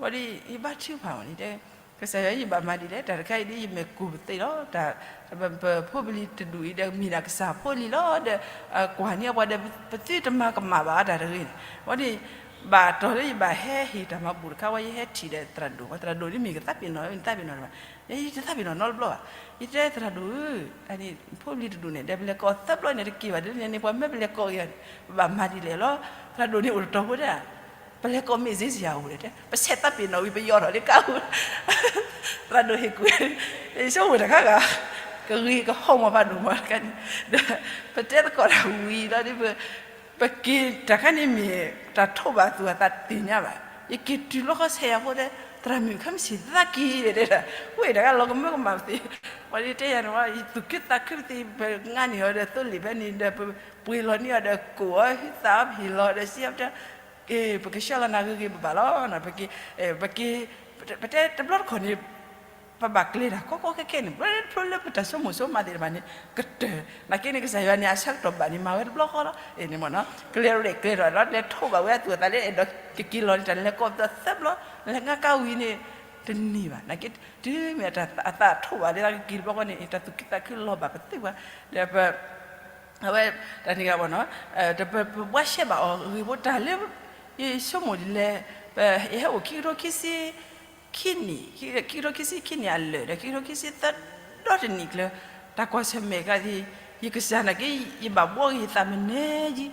ဘျီဒီး ယဘါထုကဖၣ်မ့ၢ်န့ၣ် တဲ ကစၢ်ယွၤ ယဘၣ်မၤဒ်လဲၣ်, တၢ်တခါအံၤဒ်ယမဲာ်ကူးပသ့လီၤ, တၢ် ပဖိပလံၤတဒူၣ်အံၤဒီး မ့ၢ်ဒၣ်ကစၢ်ဖိလံၤလီၤဒီး ကွၢ်န့ၢ်အပှၤဒီး ပသုတမၤကမၣ်ဘၣ်တၢ်တဂ့ၤန့ၣ်, ဝဲန့ၣ် ဘၣ်တီၤလၢယဘၣ်ဟဲဟ့ၣ်တၢ်မၤဘူၣ်တခါ ဝဲယဟဲထံၣ်ဒီးသရၣ်ဒိၣ်, သရၣ်ဒိၣ်ဒ်မ့ၢ်ကသးပ့ၤနီၣ် သးပ့ၤနီၣ်တဘၣ်, ယတသးပ့ၤနီၣ်နီတဘျီဘၣ်, ယတဲသရၣ်ဒိၣ်ဧၢ, ဖိပလံၤတဒူၣ်န့ၣ် ဒီးပလဲၤကိးသၢဘျီန့ၣ်တက့ၤဘၣ်, ဒ်န့ၣ်န့ၣ် ပှၤမၢပလဲၤကိးဂ့ၤန့ၣ် ပဘၣ်မၤဒ်လဲၣ်လီၤ, သရၣ်ဒိၣ်န့ၣ်အိၣ်တတီၤဖိတဲ ပလဲၤကိးမ့ၢ်စ့စ့ဧါအိၣ်ဒီးတဲ ပဆဲးသးပ့ၤနီၣ်ဝံၤ ပယီၢ်ထီၣ်လၢကါအိၣ်, သရၣ်ဒိၣ်ဟ့ၣ်ကူၣ်, ယဆိကမိၣ်တၢ်ခါဂၤ ကဂ့ၤကဟီၣ်မးဖးဒိၣ်မးတခါန့ၣ်, ဒီးပတဲသကိးတၢ်ဝံၤလီၤဒီး ပက့ၤတၢ်ခါန့ၣ်မ့ၢ် တၢ်ထိးဘၣ်သူၣ်အသးတသ့ၣ်ညါဘၣ်, ယက့ၤတုၤလီခီဆဲးယၤဖိတဲ သရၣ်မုၣ်ခါမ့ၢ်ဆ့ၣ်သးက့ၤဒီးတဲဒၣ်, ဝဲတၢ်ဂၤလီၤကမၢကမၣ်ပသ့, ပှၤဒ်တဲယၤန့ၣ်ဝဲ ယသူၣ်ခုသးခုပသ့ ပငါန့ၢ်အီၤဒီးသိလ့ၣ်ဖဲန့ၣ်ဒီး ပပှ့ၤလီၤန့ၢ်အီၤဒီးကိးအီၤ ဟုသးအီၤပဟ့ၣ်လီၤဒီးစံးအီၤတဲ က့ၤ ပကဆှၢလီၤနၤဂ့ၤဂ့ၤဘၣ်ဘၣ်လီၤ, ပက့ၤ ပက့ၤ ပတဲတဘျီတခီၣ်န့ၣ် ပဘၣ်ကျဲၤတၢ်ကီကီခဲခဲန့ၣ် ဖျိလၢပတၢ်ဆိကမိၣ်ဆိကမးသ့ၣ်တဖၣ်န့ၣ် ကတၢၢ်, နာ်က့န့ၣ် ကစၢ်ယွၤန့ၣ် အဆၢကတီၢ်ဘၣ်န့ၣ် မၤဝဲတဘျီဃီလီၤ, န့ၣ်မ့ၢ်နီၤ ကျဲၤရဲၣ်ကျဲၤထီၣ်လီၤ လဲၤထိးဘၣ်ဝဲအသူၣ်အသးလၢအဲၣ်ဒိးကက့ၤလီၤန့ၣ် တၢ်လဲၤကိးပသၢဘျီ လဲၤငါကါဝံၤန့ၣ် တန့ၢ်ဘၣ်, နာ်က့ တုၤမ့ၢ်အသးထိးဘၣ်လၢကက့ၤတဘျီဃီန့ၣ် တၢ်သူၣ်ခုသးခုလီၤဘၣ်ပသ့ၣ်ပှၤ, ဒီးပ အဝဲ တၢ်န့ၣ်ဂ့ၤမ့ၢ်နီၤ, ပဘှါရှဲဘၣ်အီၤဂ့ၤဖိတၢ်လၢ ယဆိကမိၣ်ဒ်လဲၣ်, ပ ယဟဲအိၣ်ခံကထိခံဆံ ခံနံၣ်, ခံကထိခံဆံခံနံၣ်အလၢာ်ဒီး ခံကထိခံဆံသၢဒီတနံၣ်ကျၢၤ, တၢ်ကွၢ်ဆၢၣ်မဲာ်ကျါဒ် ယကစၢ်နာ်က့ ယဘၣ်ဘှီက့ၤယသးမနုၤယံၤ,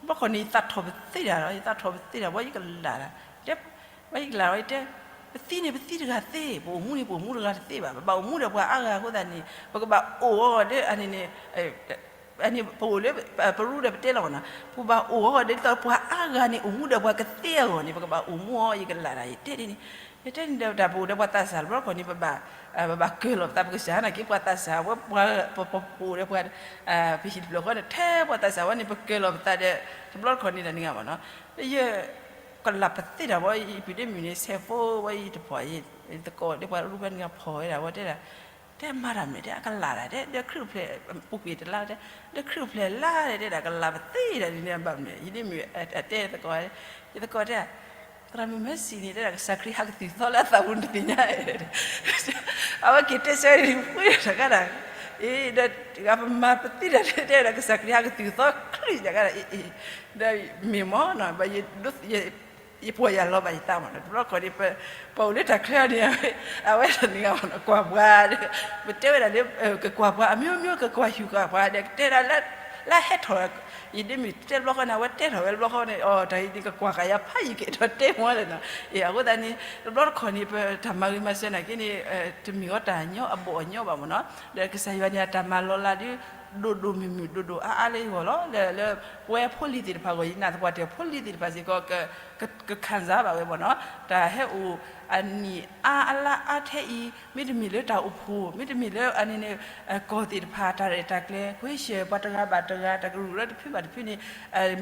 ဘျီခီန့ၣ် ယသးထီၣ်ပသ့ဒၣ်လီၤ, ယသးထီၣ်ပသ့ဒၣ် ဘၣ်ယကလၢ်ဒၣ်, တဲ ဘၣ်ယကလၢ်လီၤ ယတဲ ပသံန့ၣ် ပသံတဂၤသ့, ပအိၣ်မူန့ၣ် ပအိၣ်မူတဂၤတသ့ဘၣ်, ပဘၣ်အိၣ်မူဒီးပှၤအါဂၤအဃိသတးန့ၣ် ပကဘၣ်အိၣ်အီၤဒီးန့ၣ်န့ၣ် ပအိၣ်လၢ ပရူဒီးပတဲလီၤမ့ၢ်နီၤ, ပဘၣ်အိၣ်အီၤဒီးဒ်သိးပှၤအါဂၤန့ၣ် အိၣ်မူဒီးပှၤကသ့အဂီၢ်န့ၣ် ပကဘၣ်အိၣ်မူအီၤ ယကလၢ်ဒၣ် ယတဲဒ်န့ၣ်, ယတဲန့ၣ်ဒီးတၢ်ပအိၣ်ဒီးပှၤသးစၢ်တဘျီတခီၣ်န့ၣ် ပဘၣ် ပဘၣ်ကၢၤလီၤပသး ပကစၢ်နာ်က့ ပှၤသးစၢ်ဝဲ ပှၤပအိၣ်ဒီးပှၤ ပဟံၣ်တဖျၢၣ်ဃီန့ၣ် ထဲပှၤသးစၢ်ဝဲန့ၣ် ပကၢၤလီၤပသးဒီး တဘျီတခီၣ်န့ၣ်တၢ်န့ၣ်ဂ့ၤမ့ၢ်နီၤ, ယ ကလၢ်ပသ့တၢ်ဝဲ ယပုၢ်ဒ့မုၣ်န့ၣ် ဆဲးဖိဝဲ ယတဖီၣ် ယသကိးဒီးပှၤရူဖဲန့ၣ်ဖီၣ်ဝဲဒၣ်ဝဲတဲဒၣ်, တဲမၤတၢ်မနုၤ တဲအကလၢ်ဒၣ် တဲဒီးခရံာ်အိၣ်ဖျဲၣ် ပူၤကွံာ်တလါတဲ ဒီးခရံာ်အိၣ်ဖျဲၣ်လါတဲဒၣ် ကလၢ်ပသ့ဒၣ်န့ၣ် ဘၣ်မနုၤ ယဒ့မုၣ်အတဲသကိး ယသကိးတဲ သရၣ်မုၣ်မ့ၢ်စံးန့ၣ် တဲဒၣ်ကစၢ်ခရံာ်ဟးကသုၣ်သီလၢအသးပူၤန့ၣ်တသ့ၣ်ညါ အဝဲက့ၤတဲဆၢဒ်ပှ့ၤတၢ်ကါဒၣ်, အ့ ဒီးတဂၤပမၤပသ့တၢ်တဲဒၣ် ကစၢ်ခရံာ်ဟးကသုၣ်သီချုးတၢ်ကါဒၣ် အ့ အ့ ဒီးမ့ၢ်မ့ၢ် ယပီၢ်ယၢ်လီၤဘၣ်ယသးမ့ၢ်နီၤ တဘျီတခီၣ်န့ၣ် ပအိၣ်လၢတၢ်ချၢန့ၣ် အဝဲတၢ်န့ၣ်ဂ့ၤမ့ၢ်နီၤ ကွၢ်ပှၤဒီး ပတဲဝဲဒၣ်လၢ ကကွၢ်ပှၤအမျိုးမျိုး ကကွၢ်ဟုၣ်ကွၢ်ပှၤဒီး ကတဲဒၣ်လၢ လၢဟဲထီၣ် ယဒ့မုၣ်တဲတဘျီဃီန့ၣ် အဝဲတဲထီၣ်ဝဲတဘျီဃီန့ၣ် အီ တၢ်အံၤန့ၣ် ကကွၢ်ဃာ်ယၤဖးယံၤကဲထီၣ်တဲမ့ၢ်လၢနီၤ အ့ အဃိသတးန့ၣ် တဘျီတခီၣ်န့ၣ် ပတၢ်မၤဂ့ၤမၤစၢၤနာ်က့န့ၣ် တမ့ၢ်အီၤတၢ်ညီအဘီၣ်အညီဘၣ်မ့ၢ်နီၤ ဒီးကစၢ်ယွၤန့ၣ် အတၢ်မၤလီၤလးဒ် ဒိၣ်ဒိၣ်မုၢ်မုၢ် ဒိၣ်ဒိၣ်အါအါလၢယဂီၢ်လီၤ လၢ လၢပဝဲဖိလံၤသ့ၣ်တဖၣ်အဂီၢ် ယနာ်သပှၢ်တၢၢ်ဖိလံၤသ့ၣ်တဖၣ်စ့ၢ်ကီး က ကခံစားဘၣ်ဝဲမ့ၢ်နီၤ တၢ်ဟဲအိၣ်အနံၣ်အါအလါအါထဲအံၤ မ့တမ့ၢ်လၢတၢ်အိၣ်ဖှိၣ် မ့တမ့ၢ်လၢအန့ၣ်န့ၣ် ကီၢ်သ့ၣ်တဖၣ် တၢ်ရဲၣ်တၢ်ကျဲၤ ခွ့ဆၢၣ် ပှၤတဂၤဘၣ်တဂၤ တၢ်ကရူၢ်လၢတဖုဘၣ်တဖုန့ၣ်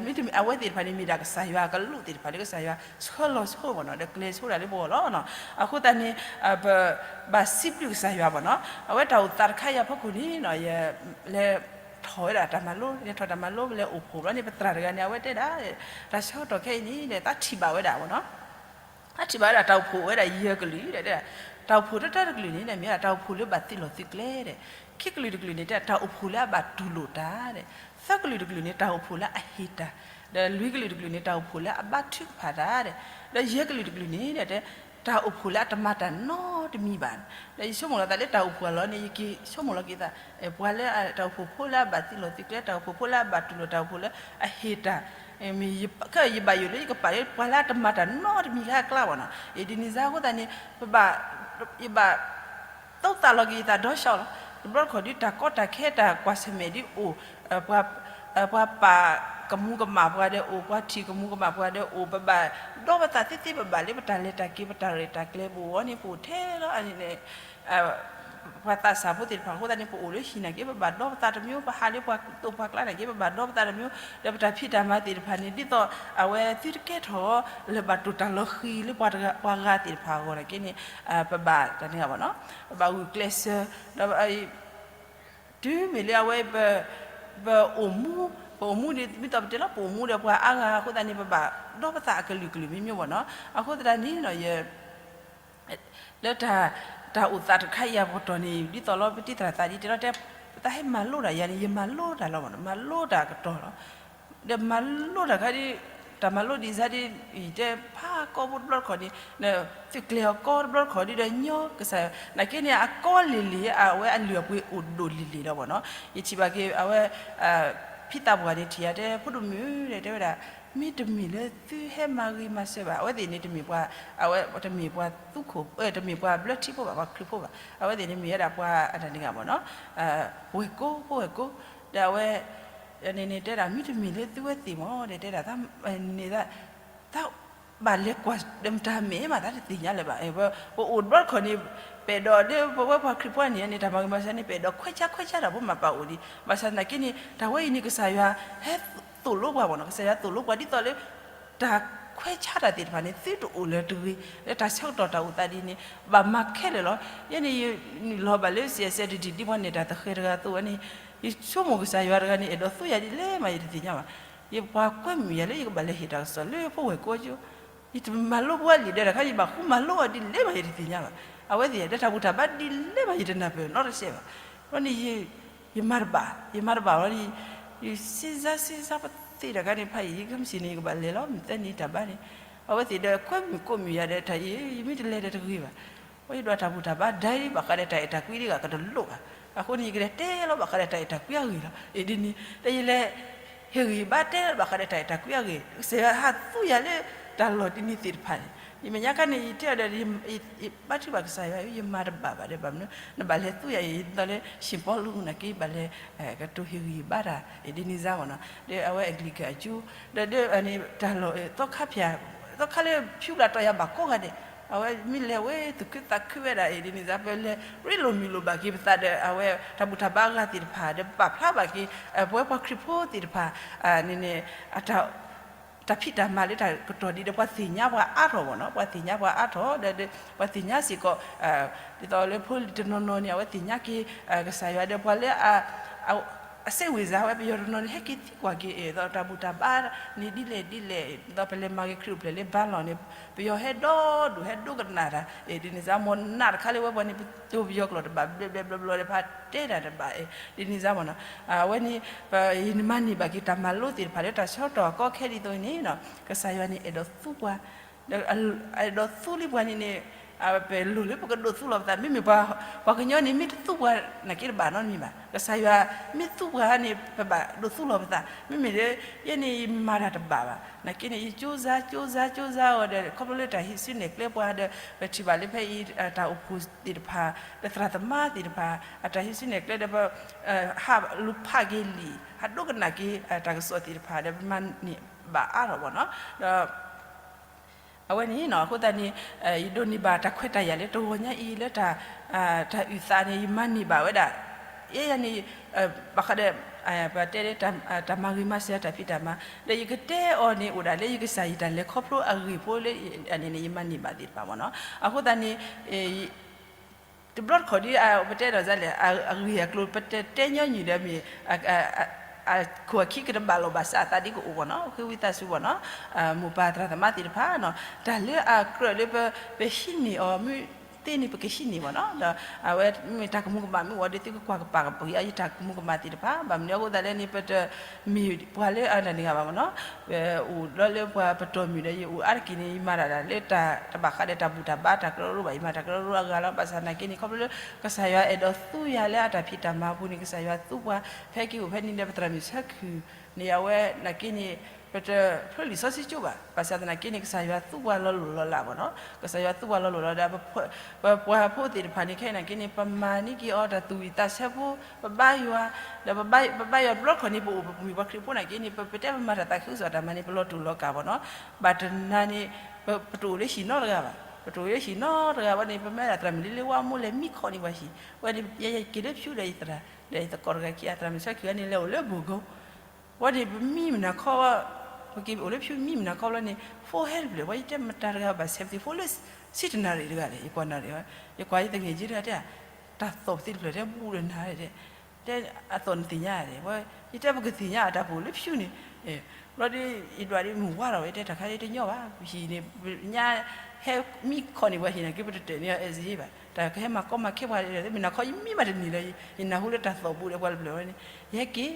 မ့တမ့ၢ်အဝဲသ့ၣ်တဖၣ်န့ၣ် မ့ၢ်ဒၣ်ကစၢ်ယွၤအကလူးသ့ၣ်တဖၣ်လၢကစၢ်ယွၤဆှၢလီၤဆိမ့ၢ်နီၤ ဒီးကျဲၤဆိဒၣ်လၢပဂီၢ်လီၤနီၤ အဃိသတးန့ၣ် ပဘၣ်စံးဘျုးကစၢ်ယွၤမ့ၢ်နီၤ အဝဲတၢ်အိၣ်သးတခါအံၤအဖီခိၣ်န့ၣ်နီၤ ယလဲၤထီၣ်ဝဲဒၣ်တၢ်မၤလိ လဲၤထီၣ်တၢ်မၤလိ ပလဲၤအိၣ်ဖှိၣ်ဘျီန့ၣ် ပသရၣ်တဂၤန့ၣ် အဝဲတဲဒၣ် တၢ်ဆၢကတီၢ်ခဲအံၤန့ၣ် သးထံၣ်ဘၣ်ဝဲဒၣ်မ့ၢ်နီၤ သးထံၣ်ဘၣ်ဝဲဒၣ်တၢ်အိၣ်ဖှိၣ်အိၣ်ဝဲဒၣ်ယဲၢ်ကလုာ်ဒီး တၢ်အိၣ်ဖှိၣ်တၢတၢတကလုာ်န့ၣ် မ့ၢ်ဒၣ်တၢ်အိၣ်ဖှိၣ်လၢဘၣ်သုးလီၢ်သုးကျဲဒီး ခံကလုာ်တကလုာ်န့ၣ် တၢ်အိၣ်ဖှိၣ်လၢအဘၣ်တူၢ်လိာ်တၢ်ဒီး သၢကလုာ်တကလုာ်န့ၣ် တၢ်အိၣ်ဖှိၣ်လၢအဟ့ၣ်တၢ် ဒီးလွံၢ်ကလုာ်တကလုာ်န့ၣ် တၢ်အိၣ်ဖှိၣ်လၢအဘါထုကဖၣ်တၢ်ဒီး ဒီးယဲၢ်ကလုာ်တကလုာ်န့ၣ် တၢ်အိၣ်ဖှိၣ်လၢအတမၤတၢ်နီတမံၤဘၣ် ဒီးယဆိကမိၣ်လီၤသးလၢတၢ်အိၣ်ဖှိၣ်အလီၢ်န့ၣ် ယက့ၤဆိကမိၣ်လီၤက့ၤသး ပှၤလၢတၢ်အိၣ်ဖှိၣ်ဖိလၢအဘၣ်သုးလီၢ်သုးကျဲ တၢ်အိၣ်ဖှိၣ်ဖိလၢအဘၣ်တူၢ်လိာ် တၢ်အိၣ်ဖှိၣ်လၢအဟ့ၣ်တၢ် မ့ၢ်ယဘၣ်ယိၣ်လၢယကပာ်လၢပှၤလၢအတမၤတၢ်နီတမံၤလၢအကျါဘၣ်နီၤ အ့ ဒ်န့ၣ်စါအဃိသတးန့ၣ် ပဘၣ် ယဘၣ် သုးသးလီၤက့ၤယသးဒီးဆှီလီၤ တဘျီတခီၣ်ဒ်တၢ်ကီတၢ်ခဲ တၢ်ကွၢ်ဆၢၣ်မဲာ်ဒ်အိၣ် ပှၤ ပှၤပာ်ကမူၤကမၣ်ပှၤဒီးအိၣ် ပှၤထံၣ်ကမူၤကမၣ်ပှၤဒီးအိၣ် ပဘၣ်ဒီပသးသ့သ့ ပဘၣ်လၢပတၢ်လဲၤတၢ်က့ၤ ပတၢ်ရဲၣ်တၢ်ကျဲၤ ပအိၣ်အီၤန့ၣ်ပအိၣ်ထဲလီၤန့ၣ် ပှၤသးစၢ်ဖိသ့ၣ်တဖၣ်အဃိသတးန့ၣ် ပအိၣ်လၢဟံၣ်နာ်က့ ပဘၣ်ဒီပသးတမံၤ ပဟးလၢပှၤသိၣ်ပှၤကျါနာ်က့ ပဘၣ်ဒီပသးတမံၤ ဒီးပတၢ်ဖံးတၢ်မၤသ့ၣ်တဖၣ်န့ၣ် ဒ်သိးအဝဲသုတကဲထီၣ် လၢဘၣ်တိၢ်တၢ်လီၤဃံၤလၢပှၤဂၤသ့ၣ်တဖၣ်အဂီၢ်နာ်က့န့ၣ် ပဘၣ်တၢ်န့ၢ်ဂၤဘၣ်နီၤ ပဘၣ်ဂုာ်ကျဲးစၢး ဒီး တုၤမ့ၢ်လၢအဝဲ ပအိၣ်မူ ပအိၣ်မူဒ် မ့ၢ်သးပတဲလီၤ ပအိၣ်မူဒီးပှၤအါဂၤအဃိသတးန့ၣ် ပဘၣ်ဒီပသးအကလုာ်ကလုာ်မံၤမံၤဘၣ်နီၤ အဃိသတးန့ၣ်နီၤ ယ လၢတၢ်အိၣ်သးတခါအံၤအပတီၢ်န့ၣ် ဒ်သိးလီၤ ပတံၤသရၣ်သးဒ်တဲလီၤတဲ ပသးဟဲမၤလိတၢ်ယၤန့ၣ် ယမၤလိတၢ်လီၤမး မၤလိတၢ်ကတီၢ်လီၤ. ဒီးမၤလိတၢ်ခါဒ် တၢ်မၤလိဒ်စါဒ် ယတဲဖးကီၢ်ဖိတဘျီတခီၣ်န့ၣ် သုကျဲၤအီၤကီတဘျီတခီၣ်ဒ်ဒီးညီကစၢ် နာ်က့န့ၣ် အကီလံၤလံၤ အဝဲအလုၢ်အပှ့ၤအိၣ်ဒိၣ်လံၤလံၤလီၤမးနီၤ. ယထံၣ်ဘၣ်က့ၤ အဝဲ ဖံသးပှၢ်န့ၣ်ထံၣ်ယၤတဲ ဖိဒိၣ်မုၣ်ဒီး တဲဝဲဒၣ် မ့တမ့ၢ်လၢသုဟဲမၤဂ့ၤမၤစၢၤဘၣ် အဝဲသ့ၣ်န့ၣ် တမ့ၢ်ပှၤ အဝဲ တမ့ၢ်ပှၤသူခိၣ် တမ့ၢ်ပှၤဘျၢထံဖိဘၣ် ပှၤခရံာ်ဖိဘၣ် အဝဲသ့ၣ်န့ၣ်မ့ၢ်ဝဲဒၣ်ပှၤအတၢ်န့ၣ်ဂ့ၤမးနီၤ ဝဲၢ်ကိ ဖိဝဲၢ်ကိ ဒီးအဝဲ န့ၣ်န့ၣ်တဲဒၣ် မ့တမ့ၢ်လၢသုဝဲသ့ၣ်မးဒီး တဲဒၣ် န့ၣ် တၢ်ဘၣ်လဲၤကွၢ်ဒီးမတၤမ့ၢ်မး တၢ်တသ့ၣ်ညါလၢၤဘၣ်. ပအိၣ်တဘျီတခီၣ်န့ၣ် ပအဲၣ်ဒိးဒီး ပဝဲပှၤခရံာ်ဖိန့ၣ်န့ၣ် တၢ်မၤဂ့ၤမၤစၢၤန့ၣ် ပအဲၣ်ဒိးခွဲးဆါခွဲးဆါတၢ်ဖိမၤပာ်အိၣ်ဒံး ဘၣ်ဆၣ်သနာ်က့န့ၣ် တၢ်ဝဲအံၤန့ၣ် ကစၢ်ယွၤဟဲသိၣ်လိပှၤမးနီၤ ကစၢ်ယွၤသိၣ်လိပှၤဒ်သိးလၢ တၢ်ခွဲးဆါတၢ်သ့ၣ်တဖၣ်န့ၣ် သုတအိၣ်လၢၤတဂ့ၤ လၢတၢ်ဆၢကတီၢ်တၢ်အိၣ်သးဒ်န့ၣ် ဘၣ်မၤခဲလၢာ်လီၤ. ယဲန့ၣ် ယနုာ်လီၤဘၣ်လၢ စဲးစဲးတဒံၣ်ဒ်ပှၤနဲၣ်တၢ်သဃဲၤတဂၤအသိးဝဲန့ၣ် ယဆိကမိၣ်ကစၢ်ယွၤတဂၤန့ၣ် အဲၣ်ဒိးသူယၤဒ်လဲၣ်မး ယတသ့ၣ်ညါဘၣ်. ယပှၤကွဲမုာ်ယၤလၢယကဘၣ်လဲၤဟ့ၣ်တၢ်ကစီၣ်လၢဖိဝဲၢ်ကိကၠိ ယတမၤလိပှၤလံာ်ဒီးတခါ ယဘၣ်ဃုမၤလိအီၤဒ်လဲၣ်မး ယတသ့ၣ်ညါဘၣ်. အဝဲသ့ၣ်ဒီးတၢ်ဘူၣ်တၢ်ဘါဒ်လဲၣ်မး ယတနၢ်ပၢၢ်နီတစဲးဘၣ်. ဘျီန့ၣ် ယမၤတဘၣ် ယမၤတဘၣ်ဘျီန့ၣ် ယစ့စါစ့စါပသ့ၣ်တခါန့ၣ် ဖးယံာ်ယကမစံးန့ၣ် ယကဘၣ်လဲၤလီၤ မုၢ်သၢနံၤတၢ်ဘါန့ၣ် အဝဲသ့ၣ်ဒီးကွဲမုာ်ကိးမုာ်ယၤဒီးတၢ်အံၤ ယမ့ၢ်တလဲၤဒီးတဂ့ၤဘၣ်. ယဒွးတၢ်ဘူၣ်တၢ်ဘါဒၣ်အံၤ ဘၣ်ဃးဒီးတၢ်အဲၣ်တၢ်ကွံဒ်ဂၤကတလိၣ်ဘၣ်. အဃိန့ၣ် ယကလဲၤတဲလီၤဘၣ်ဃးဒီးတၢ်အဲၣ်တၢ်ကွံအဂ့ၢ်လီၤ. အ့ၣ်ဒ်န့ၣ် ဒီးယလဲၤ ဟ့ၣ်ဂံၢ်ဘါတဲလီၤဘၣ်ဃးဒီးတၢ်အဲၣ်တၢ်ကွံအဂ့ၢ် ကစၢ်ယွၤဟးသူယၤလၢတၢ်လီၢ်ဒ်န့ၣ်သ့ၣ်တဖၣ်န့ၣ် ယမဲာ်ညါခါန့ၣ် ယတဲအီၤဒီး ယဘါထုကဖၣ်ကစၢ်ယွၤ ယမၤတဘၣ်ဘၣ်ဒီး ဘၣ်မနုၤ နဘၣ်လဲၤသူယၤအံၤ ဒ်သိးလၢ စံၣ်ပီလူးနာ်က့ ဘၣ်လဲၤ ကတိၤဟ့ၣ်ဂံၢ်ဘါတၢ် အ့ၣ်ဒ်န့ၣ်စါမးနီၤ ဒီးအဝဲအကလံၤကၢ်အကၠိ ဒီး တၢ်လီၢ် သီခါဖၠၣ် သီခါလၢဖၠူဘျၣ်တီၢ်ယၤဘၣ်ကိးဂၤဒဲး အဝဲမ့ၢ်လဲၤဝဲသူၣ်ခုသးခုဝဲဒၣ် အ့ၣ်ဒ်န့ၣ်စါ ပလဲၤရ့လိာ်မုာ်လိာ်ဘၣ်က့ၤပသးဒီး အဝဲတၢ်ဘူၣ်တၢ်ဘါအဂၤသ့ၣ်တဖၣ် ဒီးပာ်ဖျါဘၣ်က့ၤ ပဝဲပှၤခရံာ်ဖိသ့ၣ်တဖၣ် န့ၣ်န့ၣ် တၢ်ဖံးတၢ်မၤလၢတၢ်ကတီၢ်ဒ်ဒီး ပှၤသ့ၣ်ညါပှၤအါထီၣ်မးနီၤ ပှၤသ့ၣ်ညါပှၤအါထီၣ် ဒီးပှၤသ့ၣ်ညါစ့ၢ်ကီး ဒ်သိးလၢဖိလံၤတနီၤနီၤန့ၣ် အဝဲသ့ၣ်ညါက့ၤ ကစၢ်ယွၤဒီး ပှၤလၢ အစိတ်ဝင်စားဝဲ ပယီၤတနီၤန့ၣ် ဟဲက့ၤသံကွၢ်က့ၤ အ့ၣ် ဒ်သိးတၢ်ဘူၣ်တၢ်ဘါန့ၣ်ဒ်လဲၣ်ဒ်လဲၣ် ဒ်သိးပလဲၤမၤဂ့ၤခရံာ်အိၣ်ဖျဲၣ်လၢဘါလီၢ်န့ၣ် ပယီၤဟဲဒီဒူၣ်ဟဲဒိကနၣ်တၢ် အ့ၣ် ဒ်န့ၣ်စါ မ်နးတခါလၢဝဲပှၤန့ၣ် ပတိၤပယီၤကျိာ်တဘၣ်ဘျဲၣ်ဘျဲၣ်ဘျီဘျီဒီး ပတဲတၢ်တဘၣ် အ့ၣ် ဒ်န့ၣ်စါမးနီၤ အဝဲန့ၣ် ယမၤန့ၢ်ဘၣ်က့ၤတၢ်မၤလိသ့ၣ်တဖၣ်လၢတၢ်ဆၢကတီၢ်အကီအခဲဒ်သိးန့ၣ် ကစၢ်ယွၤန့ၣ် အဲၣ်ဒိးသူပှၤ အဲၣ်ဒိးသူလံပှၤန့ၣ်န့ၣ် ပလိၣ်လၢပကဒိးသူလီၤပသး မ့မ့ၢ်ပှၤကညီန့ၣ် မ့ၢ်တသူပှၤ နာ်က့တဘၣ်နီတမံၤဘၣ်. ကစၢ်ယွၤမ့ၢ်သူပှၤန့ၣ် ပဘၣ်ဒိးသူလီၤပသး မ့မ့ၢ်လၢ ယဲန့ၣ်ယမၤတၢ်တဘၣ်ဘၣ် နာ်က့န့ၣ် ယကၠိစါ ကၠိစါ ကၠိစါအီၤဒီး ခီဖျိလၢတၢ်ဟံးစုနဲၣ်ကျဲပှၤဒီး ပထံၣ်ဘၣ်လၢဖဲအံၤ တၢ်အိၣ်ဖှိၣ်သ့ၣ်တဖၣ် ဒီးသရၣ်သမါသ့ၣ်တဖၣ် အတၢ်ဟံးစုနဲၣ်ကျဲဒီး ပဟးလူၤဖးက့ၤလံာ် ဟးဒိကနၣ်က့ၤ တၢ်ကစီၣ်သ့ၣ်တဖၣ်ဒီး ပမၤန့ၢ်ဘၣ်အါထီၣ်မးနီၤ ဒီး အဝဲန့ၣ်နီၤ အဃိသတးန့ၣ် ယဒိးန့ၢ်ဘၣ်တၢ်ခွဲးတၢ်ယာ်လၢတဂီၤညါအံၤလၢ တၢ်အုၣ်သးန့ၣ် ယမၤန့ၢ်ဘၣ်ဝဲဒၣ် ယဲယၤန့ၣ် ဘၣ်ဃးဒီး ပတဲလၢ တၢ်မၤဂ့ၤမၤစၢၤတၢ်ဖံးတၢ်မၤ ဒီးယကတဲအီၤန့ၣ် အိၣ်ဒၣ်လၢယကစၢ်ယတၢ်လဲၤခီဖျိအဂ့ၢ်ဖိလၢ န့ၣ်န့ၣ် ယမၤန့ၢ်ဘၣ်သ့ၣ်တဖၣ်မးနီၤ အဃိသတးန့ၣ် တဘျီတခီၣ်ဒ် ပတဲဒီးစါလဲၣ် အဂ့ၢ်အကျိၤ ပတတဲညီနုၢ်ဒီးမ့ၢ် အခိၣ်အခံကတဘၣ်လီၤဘၣ်စးအသးဒ်ကအိၣ်မးနီၤ ဃ့ဝံသးစူၤမးနီၤ မိၢ်ပၢ်သရၣ်သမါသ့ၣ်တဖၣ်နီၤ တၢ်လၢအကြၢးလၢပ ပဟံးန့ၢ်အီၤမ့ၢ်သ့န့ၣ် ပကဟံးန့ၢ်မးနီၤ ဒီးအဝဲမ့ၢ်တၢ်ကမူၤကမၣ်မ့ၢ်အိၣ်ဒီး သုကကွၢ်ကပၤကပၤကယၤ ယတၢ်ကမူၤကမၣ်သ့ၣ်တဖၣ် ဘၣ်မနုၤအဃိသတးလဲၣ်န့ၣ် ပတမ့ၢ်ပှၤလၢအတၢ်န့ၢ်ဂၤဘၣ်မးနီၤ ပအိၣ်ဒီးလၢပှၤပတီၢ်မုၢ်ဒီး ယအိၣ်အါတက့ၢ်န့ၣ် ယမၤတၢ်လၢတၢ်တဘၣ်ဃးဒီးတၢ်ဘူၣ်တၢ်ဘါ တၢ်ကရၢကရိဘၣ် ယမၤတၢ်ကရၢကရိအဂၤလီၤ ဘၣ်ဆၣ်နာ်က့န့ၣ် ခီဖျိလၢ ကစၢ်ယွၤအဲၣ်ဒိးသူယၤလၢအတၢ်ဖံးတၢ်မၤအပူၤန့ၣ် ကစၢ်ယွၤသူပှၤ ဖဲက့ၤအိၣ်ဖဲန့ၣ်ဒီး ပသရၣ်မုၣ်ဆၢခုၣ်န့ၣ် အဝဲနာ်က့န့ၣ် ပတဖျိလံာ်စီဆှံကၠိဘၣ် ဘၣ်ဆၣ်သနာ်က့န့ၣ် ကစၢ်ယွၤသူပှၤလီၤလိၢ်လီၤလးမးနီၤ ကစၢ်ယွၤသူပှၤလီၤလိၢ်လီၤလး ပပှၤဖိသ့ၣ်တဖၣ်န့ၣ် ခဲအံၤနာ်က့န့ၣ် ပမၤန့ၢ်က့ၤအီၤတၢ်သူၣ်ဝံၣ်သးဆၢဖိ ပဘါယွၤ ဒီးပဘါယွၤတဘျီတခီၣ်န့ၣ် ပအိၣ်ပမ့ၢ်ပှၤခရံာ်ဖိနာ်က့န့ၣ် ပပတဲပမၤတၢ်သးခုကစီၣ်တၢ်မၤန့ၣ် ပလီၤတူာ်လီၤကာ်မးနီၤ ဘၣ်တနၤန့ၣ် ပတအိၣ်လၢဟံၣ်နီတဂၤဘၣ် ပတအိၣ်လၢဟံၣ်နီတဂၤဝဲန့ၣ် ပမ့ၢ်ဒၣ်သရၣ်မုၣ်လံလံဝါမိၢ်လဲၤမံခီၣ်န့ၢ်ပှၤဟံၣ် ဝဲန့ၣ် ယဲယက့ၤလၢဖၠူဒီးယသရၣ် ဒီးယသကိးတဂၤခံအသရၣ်မုၣ်ဆၢခုၣ်န့ၣ် လဲၤအိၣ်လၢဘိၣ်ကိ ဝဲန့ၣ် ပမံမနၤခီ ပက့ၤအိၣ်လၢဖၠူမံမနၤခီဘျီန့ၣ် ဖိဟဲတဖျၢၣ် ဝဲယတဲမတၤတဂၤဘၣ်ဆဲးပသံး ဖိလၢ ဆံတနၣ်ရံၣ်တဂၤလဲၣ် ယကွၢ်နၣ်ရံၣ်ဝဲ ယကွၢ်ယသငယ်ချင်းတဂၤတဲ တၢ်သီၣ်ပသံးတဖျၢၣ်တဲဘူးဒီးနၤတဲ တဲအသီၣ်နသ့ၣ်ညါတဲ ဝဲ ယတဲပကသ့ၣ်ညါအတၢ်ပအိၣ်လၢဖၠူန့ၣ် ဘျီဒီး ယဒွးဒ်မုၢ်ဝါထီၣ်ဝဲ ယတဲတၢ်ခါဒ်တညီဘၣ် ပဟံၣ်န့ၣ် ညါ ဟဲမံခီန့ၢ်ပှၤဟ့ၣ်နၤက့ ပတတၢၢ်န့ၢ်အီၤ as if ဘၣ်, တၢ်ကဟဲမၤကီမၤခဲပှၤ မ့ၢ်နၤခီ ယမံဘၣ်တနံၤလၢ ယနၢ်ဟူလၢတၢ်သီၣ်ပူၤဒီးပှၤတဖျၢၣ်ဝဲန့ၣ်, ယဟဲက့ၤ, ဂီ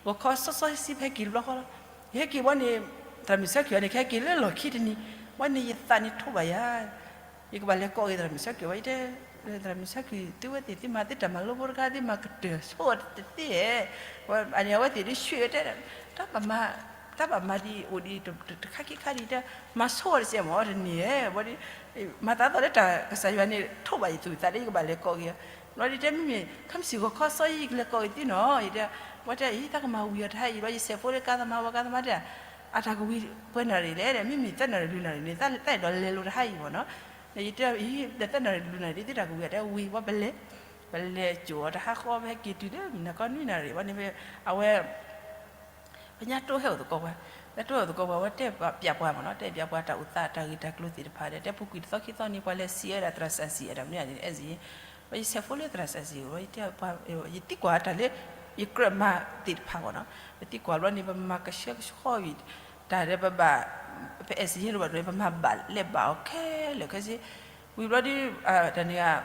ၤခီစီစီဆှံဖဲက့ၤတဘျီဃီလီၤ, ယဟဲက့ၤဘီန့ၣ် သရၣ်မုၣ်ဆၢကွံာ်အီၤန့ၣ် ကဟဲက့ၤလၢလီၢ်ခံတနံၤ, ဘီန့ၣ် ယသးန့ၣ်ထိးဘၣ်ယၤ ယကဘၣ်လဲၤကိးက့ၤသရၣ်မုၣ်ဆၢကွံာ်ဝဲ ယတဲ, သရၣ်မုၣ်ဆၢကွံာ် သုဝဲသ့ၣ် သုမၤသုတၢ်မၤလိဖိတခါ သုမၤကတၢၢ်ဆိအီၤတသ့ဧဲ, အန့ၣ် အဝဲသ့ၣ်ဒုးဆှံဝဲတဲ, တၢ်ဘၣ်မၤဒ်အိၣ်ဒ်တခါခံခါဒ်တဲ, မၤဆိအီၤတစဲးမ့ၢ်တန့ၢ်ဧဲ, ဘီဒ် မၤသးသီလၢတၢ်ကစၢ်ယွၤန့ၣ် ထိးဘၣ်ယသူၣ်သးလၢယကဘၣ်လဲၤကိးက့ၤအီၤ, ဘီဒ်တဲ မ့မ့ၢ် ခဲမုၢ်ဆ့ၣ်ဂီၤခီစီဆှံ ယကလဲၤကိးက့ၤသုနီၤ ယတဲ, ဘီတဲအံၤ တၢ်ကမၤဝံၤအီၤတဟါအံၤ ဘီယဆဲးဖိလၢ ကါသမား ဝၤကါသမားတဲ အတၢ်ကဝံၤပှဲၤနၣ်ရံၣ်လဲၣ်, မ့မ့ၢ်သၢနၣ်ရံၣ်လွံၢ်နၣ်ရံၣ်န့ၣ် တၢ်အဲၣ်ဒိးလဲၤလိာ်တဟါအံၤမ့ၢ်နီၤ, ယတဲအံၤ ဒီးသၢနၣ်ရံၣ်လွံၢ်နၣ်ရံၣ် သုတၢ်ကဝံၤအီၤတဲဝံၤ ဘီပလဲၤ, ပလဲၤစိာ်အီၤတဟါဃီ ပဟဲက့ၤတုၤလၢမုၢ်နၤခီနွံနၣ်ရံၣ် ဘီန့ၣ် အဝဲ ပညါတိဟဲအိၣ်သကိးပှၤ, ပညါတိဟဲအိၣ်သကိးပှၤ အဝဲတဲပျးပှၤမ့ၢ်နီၤ, တဲပျးပှၤတၢ်အိၣ်သး တၢ်ဂ့ၢ်တၢ်ကျိၤသ့ၣ်တဖၣ်ဒီး တဲပူၤကွံာ်တသီခံသီန့ၣ် ပှၤလဲၤစံးဝဲဒၣ်သရၣ်စီဆှံ အဲၣ်ဒိးမနုၤန့ၣ် အဲၣ်စ့ၢ်, ဘီယဆဲးဖိလၢသရၣ်စီဆှံ ဘီယတဲပှၤ, ယသံကွၢ်တၢ်လၢ ယကြၢးမၤသ့ၣ်တဖၣ်မ့ၢ်နီၤ, ပသံကွၢ်ဘီန့ၣ် ပမၤကဆှဲကဆှီဝံၤ တၢ်ဒီးပဘၣ်, ပအဲၣ်စ့ၢ်ယဲလိာ်ဘၣ်ဒီး ပမၤဘၣ်လဲၤဘၣ်အီၤခဲလၢာ်ခဲဆ့, ဝံၤဘျီဒ် တၢ်န့ၣ်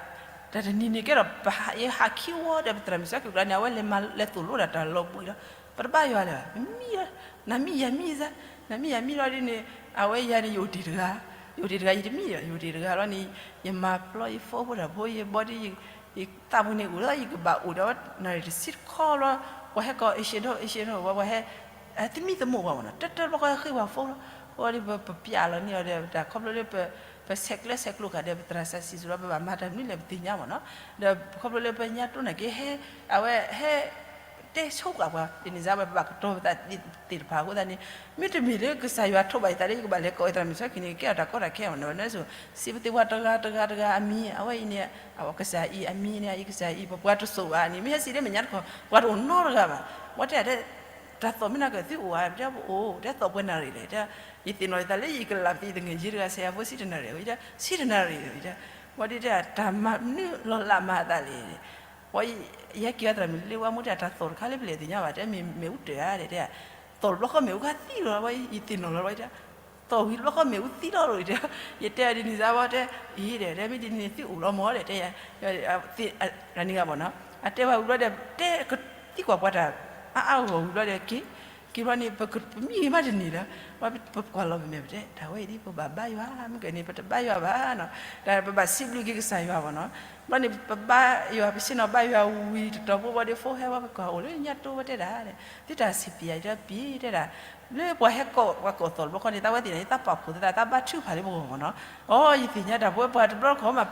တၢ်တနံၤန့ၣ်ကဲဒီး ယဟးခံဝီဒီး ပသရၣ်မုၣ်ဆၢကွံာ်ကျါန့ၣ် အဝဲလဲၤမၤလဲၤသိၣ်လိတၢ်တၢ်လီၤဘှံးလီၤ, ပတဘါယွၤလၢၤဘၣ်, မံ, နမံယၤမံစ့ၢ်, နမံယၤမံလီၤဒ်န့ၣ် အဝဲယၤန့ၣ် ယအိၣ်တ့ၢ်တဂၤ, ယအိၣ်တ့ၢ်တဂၤ ယတမံဒီး ယအိၣ်တ့ၢ်တဂၤလီၤန့ၣ်, ယမၤပျီယဖိဖိတၢ်ဖိ ယဘီဒ် ယသးပူၤန့ၣ်အိၣ်လၢ ယကဘၣ်အိၣ်ဒီးဝဲနၣ်ရံၣ်တဆံတခီလီၤ, ပှၤဟဲကိး အ့ၡ့ဒိၣ် အ့ၡ့ဒိၣ် ပှၤဟဲ သမံသမိးပှၤမ့ၢ်နီၤ, တၢတၢဘျီဃီဟဲဃ့ပှၤဖိလီၤ, အဃိဒီးပပျးလီၤန့ၢ်အီၤဒီး တၢ်ခီဖျိလၢ ပဆဲးကျၢဆဲးကျိးဃာ်ဒီး ပသရၣ်စီဆှံစ့ၢ်လီၤ ပဘၣ်မၤတၢ်မနုၤလဲၣ်ပသ့ၣ်ညါမ့ၢ်နီၤ, ဒီးခီဖျိလၢပညါတိၢ်နာ်က့ ဟဲ, အဝဲဟဲ တဲဆိပှၤပှၤ ဒ်န့ၣ်စ့ၢ်ဝဲ ပဘၣ်ကတီၤပသးသ့ၣ်တဖၣ်အဃိသတးန့ၣ်, မ့တမ့ၢ်လၢကစၢ်ယွၤထိးဘၣ်ယသးလၢယကဘၣ်လဲၤကိးဝဲသရၣ်မုၣ်ဆၢကွံာ်န့ၣ် ကကဲထီၣ်တၢ်ကီတၢ်ခဲမ့ၢ်နီၤ, ဝဲန့ၣ်ဆိ စံးပသ့ၣ်ပှၤတဂၤတဂၤတဂၤအမံၤ အဝဲအံၤန့ၣ် အကစၢ်အံၤအမံၤန့ၣ် အံၤကစၢ်အံၤ ပပှၤတစိၤဘၣ်န့ၣ် မ့ၢ်ဟဲစံးလၢမဲာ်ညါတခီ ပှၤတအိၣ်နီတဂၤဘၣ်, ဝဲတဲဒၣ် တၢ်သီၣ်မ့ၢ်နၤကသုအိၣ်ဧါ, တဲပအိၣ် တဲသီၣ်ပှဲၤနၣ်ရံၣ်လဲၣ်, တဲ ယသ့ၣ်နီၣ်ယသးလၢယကလၢ်ပသံတငဲၢ်ယံၤတဂၤ ဆဲးယၤဖိဆံတနၣ်ရံၣ်, ဆံတနၣ်ရံၣ်, ဝဲဒ်တဲ တၢ်မၤနုၤလီၤလးမၤအသးလဲၣ်, ဝဲ ယဟဲက့ၤအီၤသရၣ်မုၣ်လၢဝဲမူတဲ တၢ်သီၣ်တခါလၢပလဲၤသ့ၣ်ညါဘၣ် တဲမ့ၢ်မ့ၣ်အူတၢၢ်ဧါ, တဲ သီၣ်တဘျီဃီမ့ၣ်အူခါသံလီၤ, ဝဲယသ့ၣ်နီၣ်လီၤ ဝဲ သီၣ်ဝံၤတဘျီဃီမ့ၣ်အူသံလီၤ တဲ ယတဲဒ်န့ၣ်စ့ၢ်ဝဲ တဲ အံၤဒီး တဲမ့ၢ်ဒ်န့ၣ်သုအိၣ်လီၤမ့ၢ် တဲ တဲ တၢ်န့ၣ်ဂ့ၤဘၣ်နီၤ အတဲဝဲဝံၤဘျီဒီး တဲကသံကွၢ်ပှၤတၢ်အါအါဂီၢ်ဂီၢ်ဝံၤဘျီဒီး က့ၤ က့ၤဘျီန့ၣ် ပမံဂ့ၤမးတန့ၢ်ဒီး ပကွၢ်လီၤပမဲာ်ပတဲ တၢ်ဝဲအံၤဒ်ပဘၣ်ဘါယွၤ မ့ၢ်ကဲန့ၣ် ပတဘါယွၤဘၣ်နီၤ ပဘၣ်စံးဘျုးက့ၤကစၢ်ယွၤဘၣ်နီၤ ဘျီန့ၣ် ပဘါယွၤ ပဆ့ၣ်နီၤဘါယွၤဝံၤတတီၤဖိဘျီဒီး ဖိဟဲဝဲ ပကွၢ်အိၣ်လၢညါတိဝဲတဲဒၣ် သုတၢ်စံးပျးယတဲပျံၤတဲဒၣ် လၢပှၤဟဲကိး ပှၤကိးသီၣ်တဘျီဃီန့ၣ် တၢ်ဝဲသ့ၣ်န့ၣ် တၢ်ပာ်ဖှိၣ်သး တၢ်ဘါထုကဖၣ်လၢပဂီၢ်မ့ၢ်နီၤ အိ ယသ့ၣ်ညါတၢ် ပဝဲပှၤတဘျီတခီၣ်မး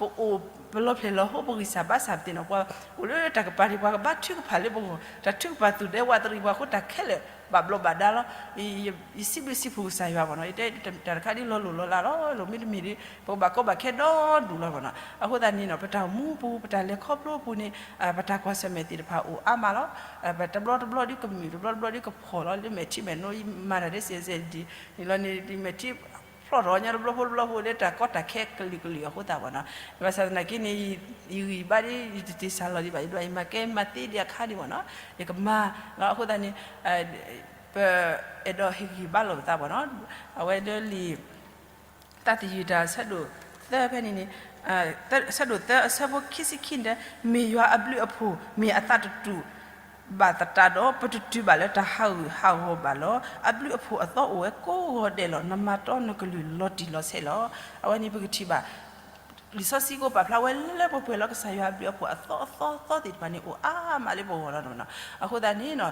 ပအိၣ်ပလီၤဖျဲၣ်လီၤဟိ ပဂံၢ်စၢ်ဘါစၢ်ပသ့ၣ်နီၣ် ပှၤအိၣ်လၢတၢ်ကပၤဒံး ပှၤကဘါထုကဖၣ်လၢပဂီၢ် တၢ်ထုကဖၣ်သူၣ်ဒဲဝးတရံးပှၤအဃိ တၢ်ခဲလၢာ် ဘၣ်ဘျီးဘၣ်ဒါလီၤ ယစံးဘျုးစံးဖှိၣ်ကစၢ်ယွၤဘၣ်နီၤ ယတဲတၢ်တခါဒ်လီၤလိၢ်လီၤလးလီၤ လိၢ်မ့တမ့ၢ်ဒ် ပကဘၣ်ကီဘၣ်ခဲဒီဒူၣ်လီၤဘၣ်နီၤ အဃိသတးန့ၣ်နီၤ ပတၢ်အိၣ်မူပူၤ ပတၢ်လဲၤခီဖျိပူၤန့ၣ် ပတၢ်ကွၢ်ဆၢၣ်မဲာ်သ့ၣ်တဖၣ်အိၣ်အါမးလီၤ ပတဘျီတဘျီဒ်ကမုာ် တဘျီတဘျီဒ်ကဖှီၣ်လီၤ လၢမဲာ်ထံမဲာ်နိ မၤတၢ်ဒ်စဲးစဲးဒ်န့ၣ်လီၤန့ၣ် မဲာ်ထံဖျီၣ်ထီၣ်ညီတဘျီဖိတဘျီဖိလၢတၢ်ကီတၢ်ခဲကလုာ်ကလုာ်အဃိသတးဘၣ်နီၤ ဘၣ်ဆၣ်သနာ်က့န့ၣ် ယဂံၢ်ဘါဒ် ယတတ့ၢ်စၢ်လီၤဒံးဘၣ် ယဒွးယမၤကဲမၤသ့ဒံးအခါဒံးဘၣ်နီၤ ယကမၤလီၤ အဃိသတးန့ၣ် ပအဲၣ်ဒိးဟ့ၣ်ဂံၢ်ဘါလိာ်ပသးဘၣ်နီၤ အဝဲလၢလံာ် တၢ်သယုၢ်တၢ်ဆၢဒိၣ်သၢဖဲန့ၣ်န့ၣ် ဆၢဒိၣ်သၢအဆၢဖိခံဆံခံန့ၣ် မ့ၢ်ယွၤအဘျုးအဖှိၣ် မ့ၢ်အသးတတူာ်ဘၣ်သတးဒီး ပတတုၤဘၣ်လၢတၢ်ဟးဂူာ်ဟးဂီၤဘၣ်လီၤ. အဘျုးအဖှိၣ်အသီအိၣ်ဝဲကိးဂီၤဒဲးလီၤ. နမၤတီနကလုၢ်လီၤတံၢ်လီၤဆဲးလီၤ. အဝဲန့ၣ်ပကထံၣ်ဘၣ် လံာ်စီဆှံကိးပာ်ဖျါဝဲလၢလၢပှဲၤပှဲၤလီၤ ကစၢ်ယွၤအဘျုးအဖှိၣ်အသီအသီအသီသ့ၣ်တဖၣ်န့ၣ် အိၣ်အါမးလၢပဂီၢ်လီၤ. အဃိသတးန့ၣ်နီၤ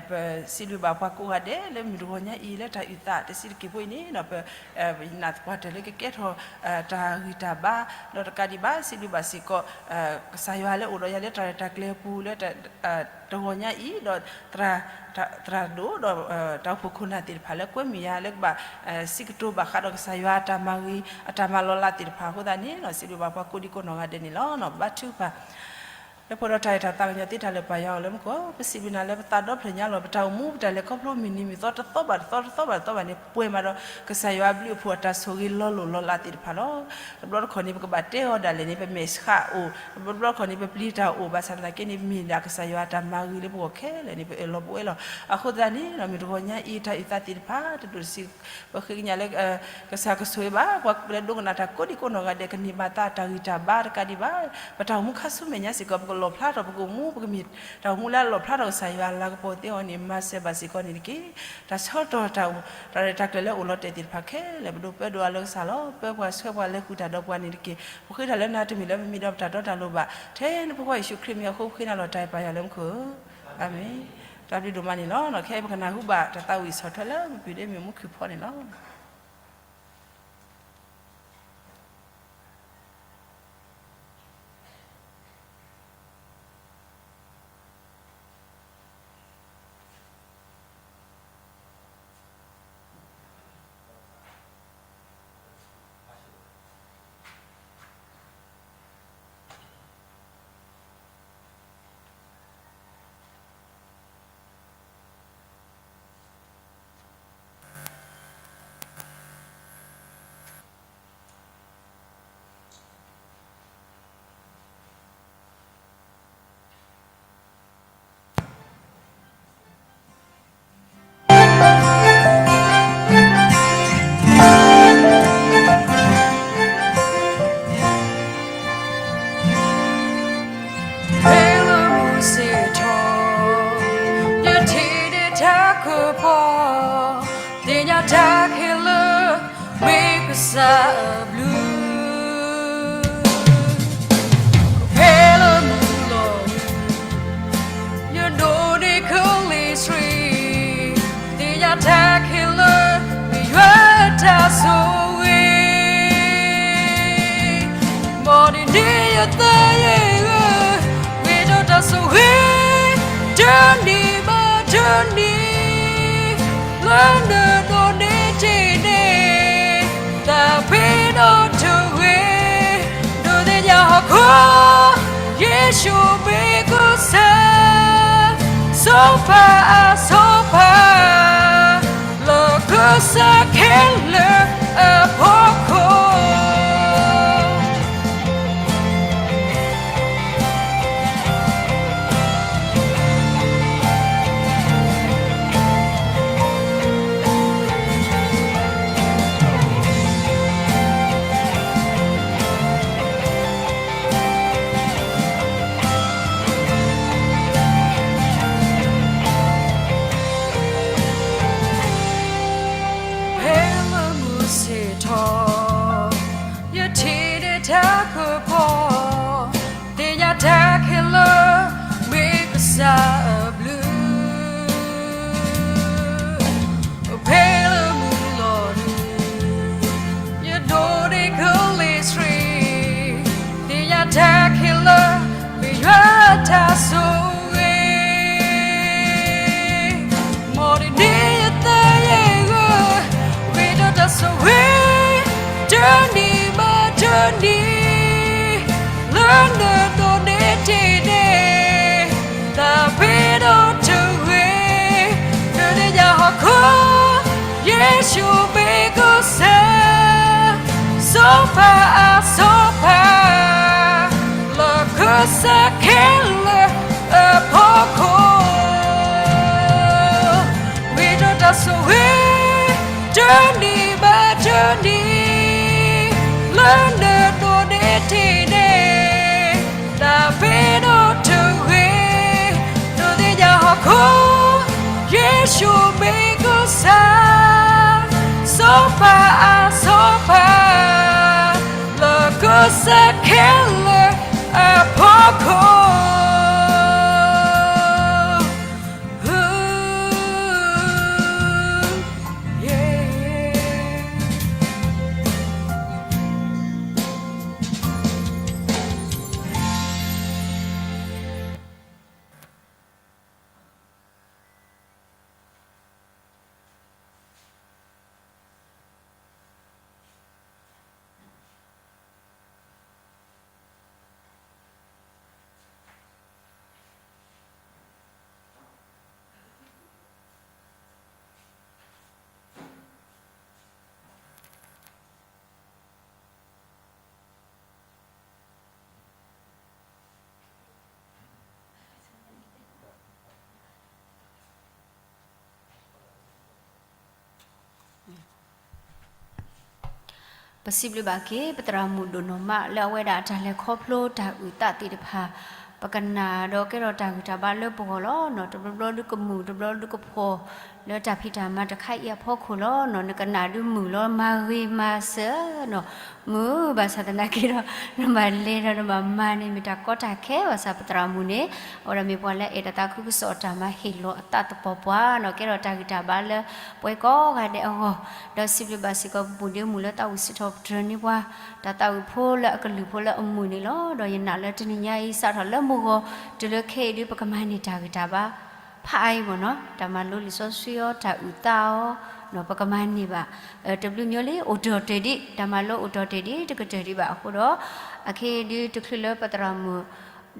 ပစံးဘျုးဘၣ်ပှၤကိးဂၤဒဲးလၢမုၢ်တဂီၤညါအံၤ လၢတၢ်အုၣ်သးတဆံးတက့ၢ်ဖိအံၤန့ၣ်နီၤ ပနာ်သပှၢ်တၢၢ်လၢကကဲထီၣ် တၢ်ဂံၢ်တၢ်ဘါ ဒီးတကးဒံးဘၣ် စံးဘျုးဘၣ်စ့ၢ်ကီး ကစၢ်ယွၤလၢအိၣ်ဒီးယၤလၢတၢ်ရဲၣ်တၢ်ကျဲၤအပူၤလၢ တဂီၤညါအံၤ ဒီးသရၣ်ဒိၣ်ဒီး တၢ်အိၣ်ဖှိၣ်ခိၣ်နၢ်သ့ၣ်တဖၣ်လၢကွဲမုာ်ယၤလၢကဘၣ် စံးကတိၤဘၣ်ဃးဒီးကစၢ်ယွၤအတၢ်မၤဂ့ၤ အတၢ်မၤလီၤလးသ့ၣ်တဖၣ်အဃိသတးန့ၣ်နီၤ စံးဘျုးဘၣ်ပှၤကိးဒံကိးနီၢ်ဂၤဒဲးန့ၣ်လီၤ. ဘါထုကဖၣ် လၢဖိဒီးတၢ်အဲၣ်တၢ်သးကညီၤသ့တၢ်လၢပၢ်ယွၤအအိၣ်လၢမူခိၣ်, ပစံးဘျုးနၤလၢပသးဒီဖျၢၣ်ညါလီၤ. ပတၢ်အိၣ်မူပတၢ်လဲၤခီဖျိမုၢ်နံၤမုၢ်သီတသီဘၣ်တသီတသီဘၣ်တသီဘၣ်န့ၣ် ပှဲၤမးဒီး ကစၢ်ယွၤအဘျုးအဖှိၣ်အတၢ်ဆိၣ်ဂ့ၤလီၤလိၢ်လီၤလးသ့ၣ်တဖၣ်လီၤ. တဘျီတခီၣ်န့ၣ် ပကဘၣ်တဲအီၤဒၣ်လဲာ်န့ၣ် ပမဲာ်ဆှးအိၣ်, တဘျီတဘျီတခီၣ်န့ၣ် ပပျံၤတၢ်အိၣ်, ဘၣ်ဆၣ်သနာ်က့န့ၣ် မ့ၢ်ဒၣ်ကစၢ်ယွၤအတၢ်မၤဂ့ၤလၢပဂီၢ်ခဲလၢာ်န့ၣ် ပအၢၣ်လီၤပဝဲလီၤ. အဃိသတးန့ၣ် မုၢ်တဂီၤညါအံၤ တၢ်အုၣ်သးသ့ၣ်တဖၣ် တဒိၣ်တဆံး ပဃ့ကညးလၢ ကစၢ်ကဆိၣ်ဂ့ၤဘၣ် ပှၤလၢဒိကနၣ်တၢ်ကိးဒံကိးနီၢ်ဂၤဒဲး ကန့ၢ်ဘၣ်သးတၢ်ဂံၢ်တၢ်ဘါတကးဒံးဘၣ်. ပတၢ်အိၣ်မူခါဆူမဲာ်ညါစ့ၢ်ကီး ပကလီၣ်ဖျါထီၣ် ပကအိၣ်မူ ပကမ့ၢ်တၢ်အိၣ်မူလၢအလီၣ်ဖျါထီၣ်ကစၢ်ယွၤအလၤကပီၤသ့အဂီၢ်န့ၣ် မၤစၢၤဘၣ်စ့ၢ်ကီးန့ၣ်တက့ၢ်. တၢ်ဆၢကတီၢ်တၢ်အိၣ် တၢ်ရဲၣ်တၢ်ကျဲၤလၢအိၣ်လီၤတဲာ်သ့ၣ်တဖၣ်ခဲလၢာ် ပဒိးပၢဒိးအီၤလၢကစၢ်လီၤ. ပၢပှၤဆှၢပှၤလဲၤဃုာ်တၢ်ဒီးပှၤန့ၣ်တက့ၢ်. ပဃ့တၢ်လၢနၤတမ့ၢ်လၢပမ့ၢ်ဒီးပတၢ်တီတၢ်လိၤဘၣ်. ထဲနဖိခွါယ့ၣ်ၡူးခရံာ်မံၤအဃိ ပဃ့နၤလီၤတၢ်အဲၣ်ပၢ်ယွၤလၢမူခိၣ်ဧၢ, အၤမ့ၣ်. တၢ်ဘျုးဒိၣ်မးန့ၣ်လီၤ. ခဲအံၤပကနၢ်ဟူဘၣ်တၢ်သးဝံၣ်ဆီၣ်ထွဲလၢပပုၢ်ဒ့မ့ၢ်မူခံဖီန့ၣ်လီၤ. Pele mu se to, ye tide takopo, dinya takele, me kasa blue. Pele mu lo, ye do de kele sri, dinya takele, me yua ta so we. Modi ni ya ta ye, we do ta so we. Dani ma dani, la na no ne te ne. Ta pe no to we. Do de ya ho ko. Yeshu me ko sa. So pa a so pa. Loko sa kele a poko. Pele mu se to, ye tide takopo, dinya takele, me kasa blue. Pele mu lo, ye do de kele sri, dinya takele, me yua ta so we. Modi ni ya ta ye, we do ta so we. Dani ma dani, la na no ne te ne. Ta pe no to we. Do de ya ho ko. Yeshu me ko sa. So pa a so pa. Loko sa kele a poko. We do ta so we. Dani ma dani, la na no ne te ne. Ta pe no to we. Do de ya ho ko. Yeshu me ko sa. So pa a so pa. Loko sa kele a poko. ပစံးဘျုးဘၣ်က့ၤ ပသရၣ်မုၣ်ဒိၣ်နီၢ်မး လၢအဝဲဒၣ်အတၢ်လဲၤခီဖျိတၢ်အုၣ်သးသ့ၣ်တဖၣ် ပကနၣ်ဒီးကဲထီၣ်တၢ်ဂံၢ်တၢ်ဘါလၢပဂီၢ်လီၤ. တဘျီဘျီဒုးကမုာ် တဘျီဒုးကဖှီၣ် လၢတၢ်ဖံးတၢ်မၤတခါအံၤအဖီခိၣ်လီၤ. နကနၣ်ဒုးမုာ်လီၤ မၤဂ့ၤမၤစၢၤနီၤ မုာ်ဘၣ်ဆၣ်သနာ်က့ဒီး နဘၣ်လဲၤဒီးနဘၣ်မၤန့ၣ် မ့ၢ်တၢ်ကီတၢ်ခဲဘၣ်ဆၣ် ပသရၣ်မုၣ်န့ၣ် အဝဲဒၣ်မ့ၢ်ပှၤလၢအဲၣ်တၢ်သးခုကစီၣ်အတၢ်မၤဟ့ၣ်လီၤအသးသပှၢ်ပှၢ်နီၤ ကဲထီၣ်တၢ်ဂံၢ်တၢ်ဘါလၢပဝဲကိးဂၤဒဲးအဂီၢ် ဒီးစံးဘျုးဘၣ်စ့ၢ်ကီး ပပူၤဒ့မုၣ်လၢသးဝံၣ်စံးထီၣ်ပတြၢၤန့ၢ်ပှၤ တၢ်သးဝံၣ်ဖိလၢအကလုၢ်ဖိလၢအမုာ်န့ၣ်လီၤ. ဒီးယနာ်လၢတနံၤညါအံၤ စးထီၣ်လၢမုၢ်ဂီၤတုၤလၢခဲအံၤဒုး ပကမၤန့ၢ်တၢ်ဂံၢ်တၢ်ဘါ ဖးအါအံၤမ့ၢ်နီၤ တၢ်မၤလိလံာ်စီဆှံအီၤ တၢ်အုၣ်သးအီၤ ပကမၤန့ၢ်ဘၣ် တဘျုးမျိုးလံ အိၣ်တီၢ်တ့ၢ်ဒံး တၢ်မၤလိအိၣ်တီၢ်တ့ၢ်ဒံး တကတၢၢ်ဒံးဘၣ်အဃိဒီး အခဲအံၤဒုး တချုးလၢပသရၣ်မုၣ်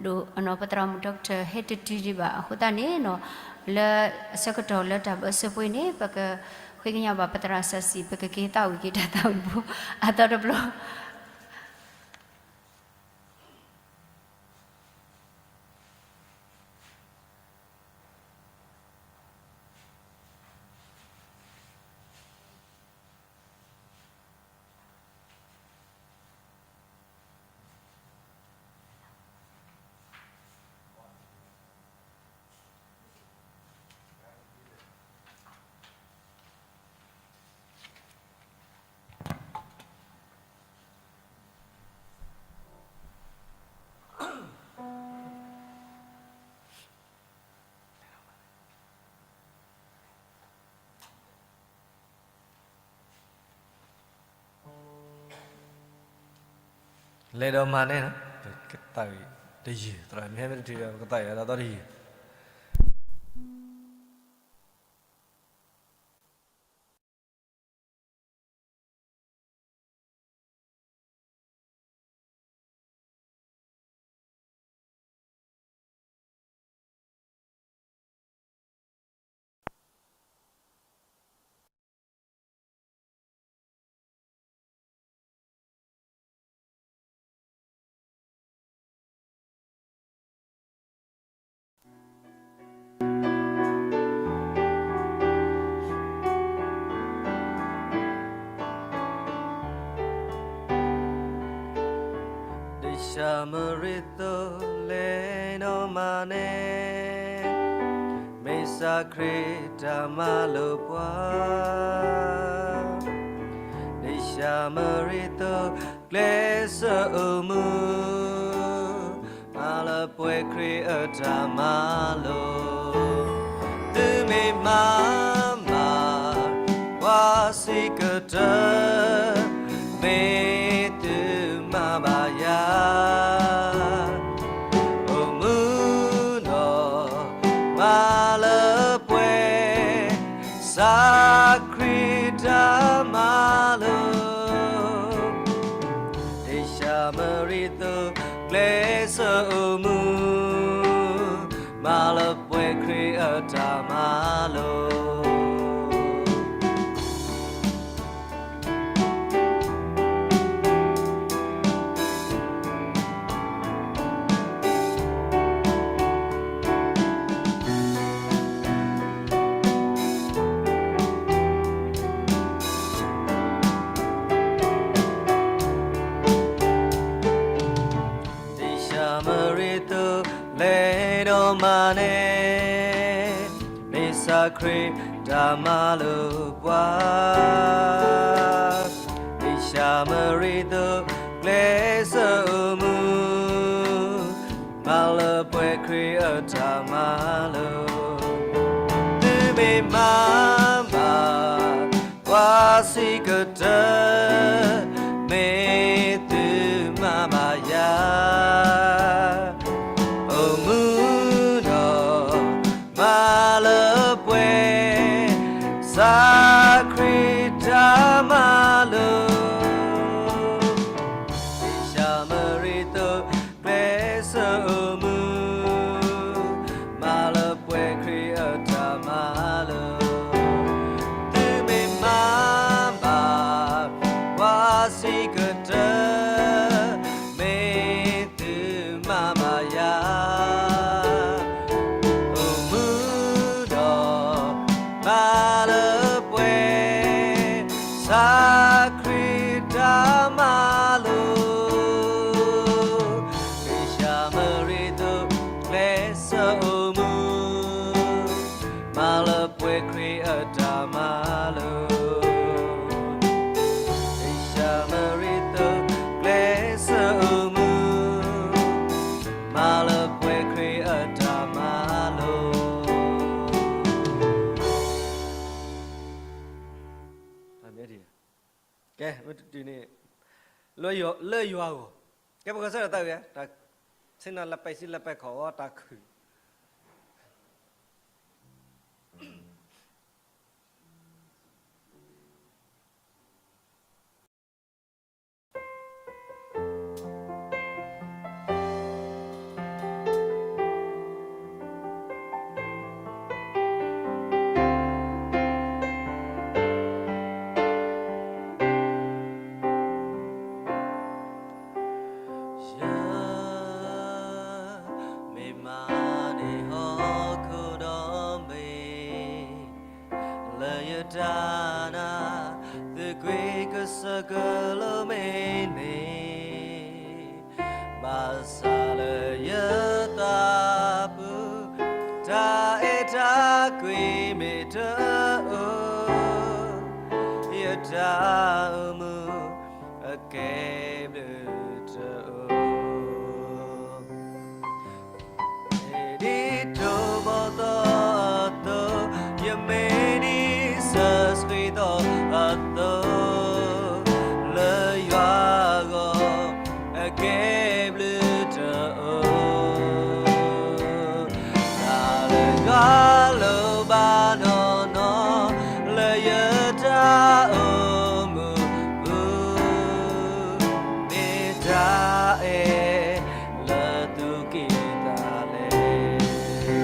ဒိၣ် ပသရၣ်မုၣ် doctor ဟဲတတုၤဒံးဘၣ်အဃိသတးန့ၣ်နီၤ လၢအဆၢကတီၢ်လၢတၢ်ဘၢၣ်စၢၤပှ့ၤန့ၣ် ပကဃ့ကညးဘၣ်ပသရၣ်စီဆှံ ပကက့ၤသးဝံၣ်က့ၤတၢ်သးဝံၣ်ဖိ အသီတဘျီ လဲၤဒီးမၤန့ၣ်နီၤ ကသးဝံၣ်တယုၢ် သရၣ်မုၣ်ဟဲမ့ၢ်တတုၤဒီး ပကသးဝံၣ်အသီတယုၢ် ဒ်ဆၣ်မရံသိးလဲၤဒီးမၤန့ၣ် မ့ၢ်စးခရံာ်တၢ်မၤလိာ်ပှၤ ဒ်ဆၣ်မရံသိးကျဲးစၢးအိၣ်မူ မၤလၢပှဲၤခရံာ်အတၢ်မၤလိာ် သုမ့ၢ်မၤဘၣ် ပှၤစံးကတၢၢ် မ့ၢ်သုမၤဘၣ်ယၤ အိၣ်မူဒီး မၤလၢပှဲၤ စးခရံာ်တၢ်မၤလိာ် ဒ်ဆၣ်မရံသိးကျဲးစၢးအိၣ်မူ မၤလၢပှဲၤခရံာ်အတၢ်မၤလိာ် ဒ်ဆၣ်မရံသိးလဲၤဒီးမၤန့ၣ် မ့ၢ်စးခရံာ်တၢ်မၤလိာ်ပှၤ ဒ်ဆၣ်မရံသိးကျဲးစၢးအိၣ်မူ မၤလၢပှဲၤခရံာ်အတၢ်မၤလိာ် သုမ့ၢ်မၤဘၣ် ပှၤစံးကတၢၢ် မ့ၢ်သုမၤဘၣ်ယၤ အိၣ်မူဒီး မၤလၢပှဲၤ စးခရံာ်တၢ်မၤလိာ် ဒ်ဆၣ်မရံသိးကျဲးစၢးအိၣ်မူ မၤလၢပှဲၤခရံာ်အတၢ်မၤလိာ် သုမ့ၢ်မၤဘၣ် ပှၤ ပှဲၤခရံာ်အတၢ်မၤလိာ်, ယၡါမရံသုးကျဲးစၢးအိၣ်မူ, မၤလၢပှဲၤခရံာ်အတၢ်မၤလိာ်. ကဲ, မ့ၢ်တတုၤန့ၣ်, လၢယွၤ, လၢယွၤအဂီၢ်, ကဲပကစၢ်ဒီးသးဝံၤ, တၢ်ဆ့ၣ်နီၤလၢပဲာ်စံလၢပဲာ်ခီၣ်အီၤတၢ်ခုၣ် ယမ့ၢ်မၤန့ၢ်ဟီၣ်ခိၣ်ဒီဘ့ၣ် လၢယတၢ်နာ် သုးကွံာ်ကစၢၢ်ကလိမ့ၢ်န့ၣ်, ဘၣ်ဆၣ်လၢယသးပူၤ တၢ်အဲၣ်တၢ်ကွံမ့ၢ်တအိၣ်, ယတၢ်အိၣ်မူအကဲဘျုးတအိၣ်. ဒ်တိၢ်ဘီၣ်သီအသိး, ယမ့ၢ်ဒ်စဲးဆှံသီအသိး, လၢယွၤအဂီၢ် အကဲဘျုးတအိၣ်. တၢ်လၢယွၤလိၣ်ဘၣ်နီၢ်နီၢ် လၢယတၢ်အိၣ်မူပူၤ မ့ၢ်တၢ်အဲၣ်လၢသူၣ်ကံၢ်သးလဲ. ယ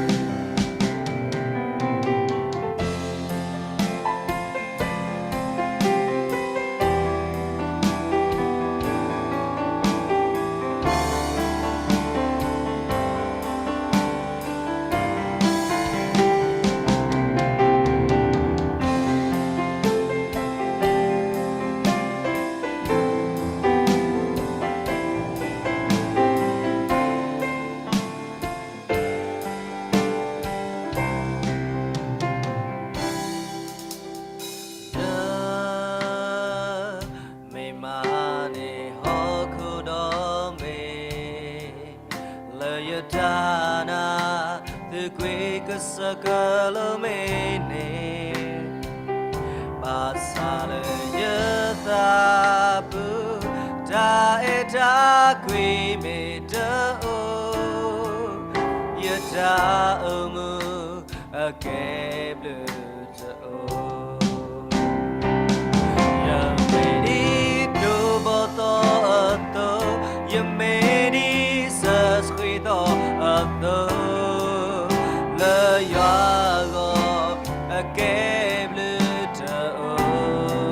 မ့ၢ်မၤန့ၢ်ဟီၣ်ခိၣ်ဒီဘ့ၣ် လၢယတၢ်နာ် သုးကွံာ်ကစၢၢ်ကလိမ့ၢ်န့ၣ်, ဘၣ်ဆၣ်လၢယသးပူၤ တၢ်အဲၣ်တၢ်ကွံမ့ၢ်တအိၣ်, ယတၢ်အိၣ်မူအကဲဘျုးတအိၣ်. ယမ့ၢ်ဒ်တိၢ်ဘီၣ်သီအသိး, ယမ့ၢ်ဒ်စဲးဆှံသီအသိး, လၢယွၤအဂီၢ် အကဲဘျုးတအိၣ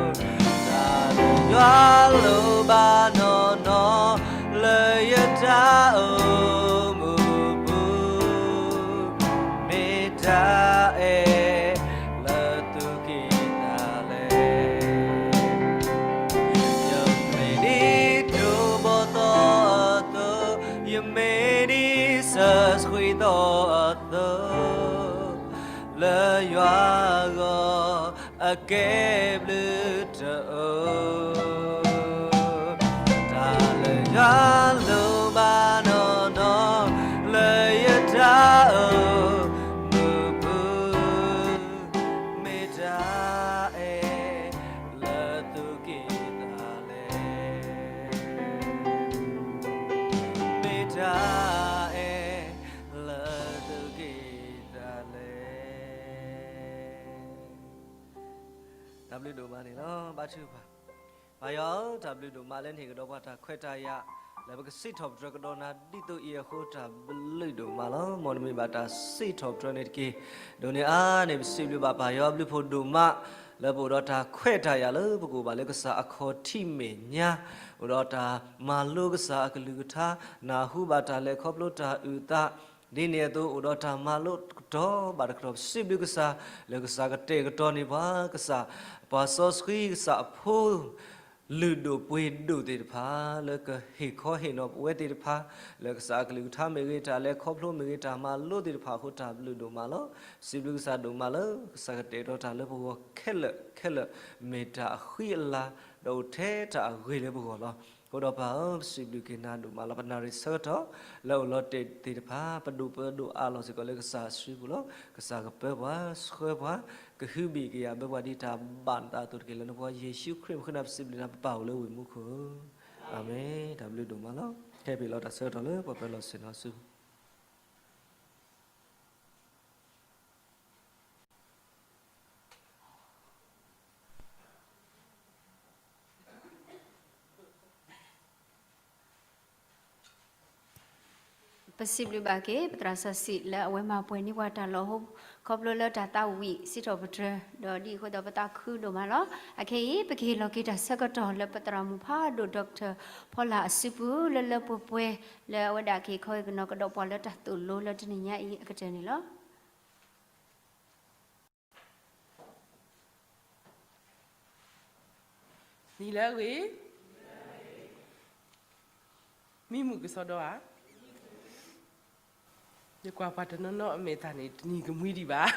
်. တၢ်လၢယွၤလိၣ်ဘၣ်နီၢ်နီၢ် လၢယတၢ်အိၣ်မူပူၤ မ့ၢ်တၢ်အဲၣ်လၢသူၣ်ကံၢ်သးလဲ. ယမ့ၢ်ဒ်တိၢ်ဘီၣ်သီအသိး, ယမ့ၢ်ဒ်စဲးဆှံသီအသိး, လၢယွၤအဂီၢ် အကဲဘျုးတအိၣ်. တၢ်လၢယွၤလိၣ်ဘၣ်နီၢ်နီၢ် လၢယတၢ်အိၣ်မူပူၤ မ့ၢ်တၢ်အဲၣ်လၢသူၣ်ကံၢ်သးလဲ, မ့ၢ်တၢ်အဲၣ်လၢသူၣ်ကံၢ်သးလဲ. တၢ်ဘျုးဒိၣ်မးန့ၣ်လီၤ. ဘါထုကဖၣ်. ပၢ်ယွၤဧၢ, တၢ်ဘျုးဒိၣ်မးလၢနဟ့ၣ်ကဒီးပှၤတၢ်ခွဲးတၢ်ယာ် လၢပကစံးထီၣ်ပတြၢၤကဒီးနၤ ဒ်သိးအံၤအဃိ တၢ်ဘျုးဒိၣ်မးလီၤ. မ်နမံၤဘၣ်တၢ်စံးထီၣ်ပတြၢၤန့ၣ်တက့ၢ်. ဒိးန့ၢ်အါန့ၣ် ပစံးဘျုးဘၣ်ပၢ်ယွၤဘျုးဖှိၣ်ဒိၣ်မး လၢပအိၣ်ဒီးတၢ်ခွဲးတၢ်ယာ်လၢပကအိၣ်ဘၣ်လၢကစၢ်အခီၣ်ထံးမဲာ်ညါ, အိၣ်ဒီးတၢ်မၤလိကစၢ်အကလုၢ်ကထါ, နၢ်ဟူဘၣ်တၢ်လဲၤခီဖျိတၢ်အုၣ်သး, ဒ်န့ၣ်အသိး အိၣ်ဒီးတၢ်မၤလိကတီၢ်ဘၣ်တကတီၢ် ပစံးဘျုးကစၢ် လၢကစၢ်ကတဲာ်ကတီၤန့ၢ်ပှၤ ကစၢ်, ပှၤစီဆှံ ကစၢ်အဖိ လုၢ်ဒိၣ်ပှ့ၤဒိၣ်သ့ၣ်တဖၣ် လၢကဟ့ၣ်ခီဟ့ၣ်နီၤပဝဲသ့ၣ်တဖၣ် လၢကစၢ်အကလုၢ်ကထါမ့ၢ်ဂ့ၤ တၢ်လဲၤခီဖျိမ့ၢ်ဂ့ၤ တၢ်မၤလိသ့ၣ်တဖၣ်အဃိ တၢ်ဘျုးဒိၣ်မးလီၤ. စံးဘျုးကစၢ်ဒိၣ်မးလၢ ကစၢ်ကတဲာ်ကတီၤတၢ်လၢပဂီၢ်ခဲလၢာ်ခဲလၢာ် မ့ၢ်တၢ်အဃံအလၤ ဒီးအိၣ်ထဲတၢ်အဂ့ၤလၢပဂီၢ်လီၤ. အဃိဒီးပၢ်ဧၢ ပစံးဘျုးက့ၤနၤဒိၣ်မးလီၤ. ပနၣ်ရံၣ်ဆၢကတီၢ် လၢအိၣ်လီၤတဲာ်သ့ၣ်တဖၣ် ပဒိၣ်ပၢဒိၣ်အါလီၤစ့ၢ်ကီးလၢကစၢ်အစုပူၤလီၤ. ကစၢ်ကပၢပှၤ ဆှၢပှၤ ကဟုဘံၣ်ကယာ်ဘၢပှၤဒ်တၢ်ဘၣ်နသးအသိးတက့ၢ်. လၢနဖိယ့ၣ်ၡူးခရံာ်မုၢ်ဃုနၢ် ပစံးဘျုးနၤ ပပၢ်အိၣ်လၢဝ့ၢ်မူခိၣ်ဧၢ, အၤမ့ၣ်. တၢ်ဘျုးဒိၣ်မးလီၤ. ဟဲပ့ၤလီၤတၢ်ဆၢကတီၢ်လၢပှၤပၢၤလီၢ်ဆ့ၣ်နီၤစုပူၤ ပစံးဘျုးဘၣ်က့ၤ ပသရၣ်စီဆှံလၢအဝဲမၤပှဲၤန့ၢ်ပှၤတၢ်လီၢ်ဟိ ခီဖျိလၢတၢ်သးဝံၣ်စံးထီၣ်ပတြၢၤ ဒီးဒ်အဃိဒီးပသးခုဒိၣ်မးလီၤ. အခဲအံၤ ပကဟ့ၣ်လီၤက့ၤတၢ်ဆၢကတီၢ်လၢပသရၣ်မုၣ်ဖးဒိၣ် Doctor ဖီလာ်အစုပူၤ လၢလၢပှဲၤပှဲၤ လၢအဝဲဒၣ်ကဟ့ၣ်ခီဟ့ၣ်နီၤကဒီးပှၤလၢတၢ်သိၣ်လိလၢတနံၤညါအံၤအကတၢၢ်န့ၣ်လီၤ. နံၤလၢအဂ့ၤ, မံမုာ်ကစီဒီဧါ. ယကွၢ်ပှၤတနီၤနီၤအမဲာ်သၣ်န့ၣ် တနံၤကမှံဒံးဘၣ်,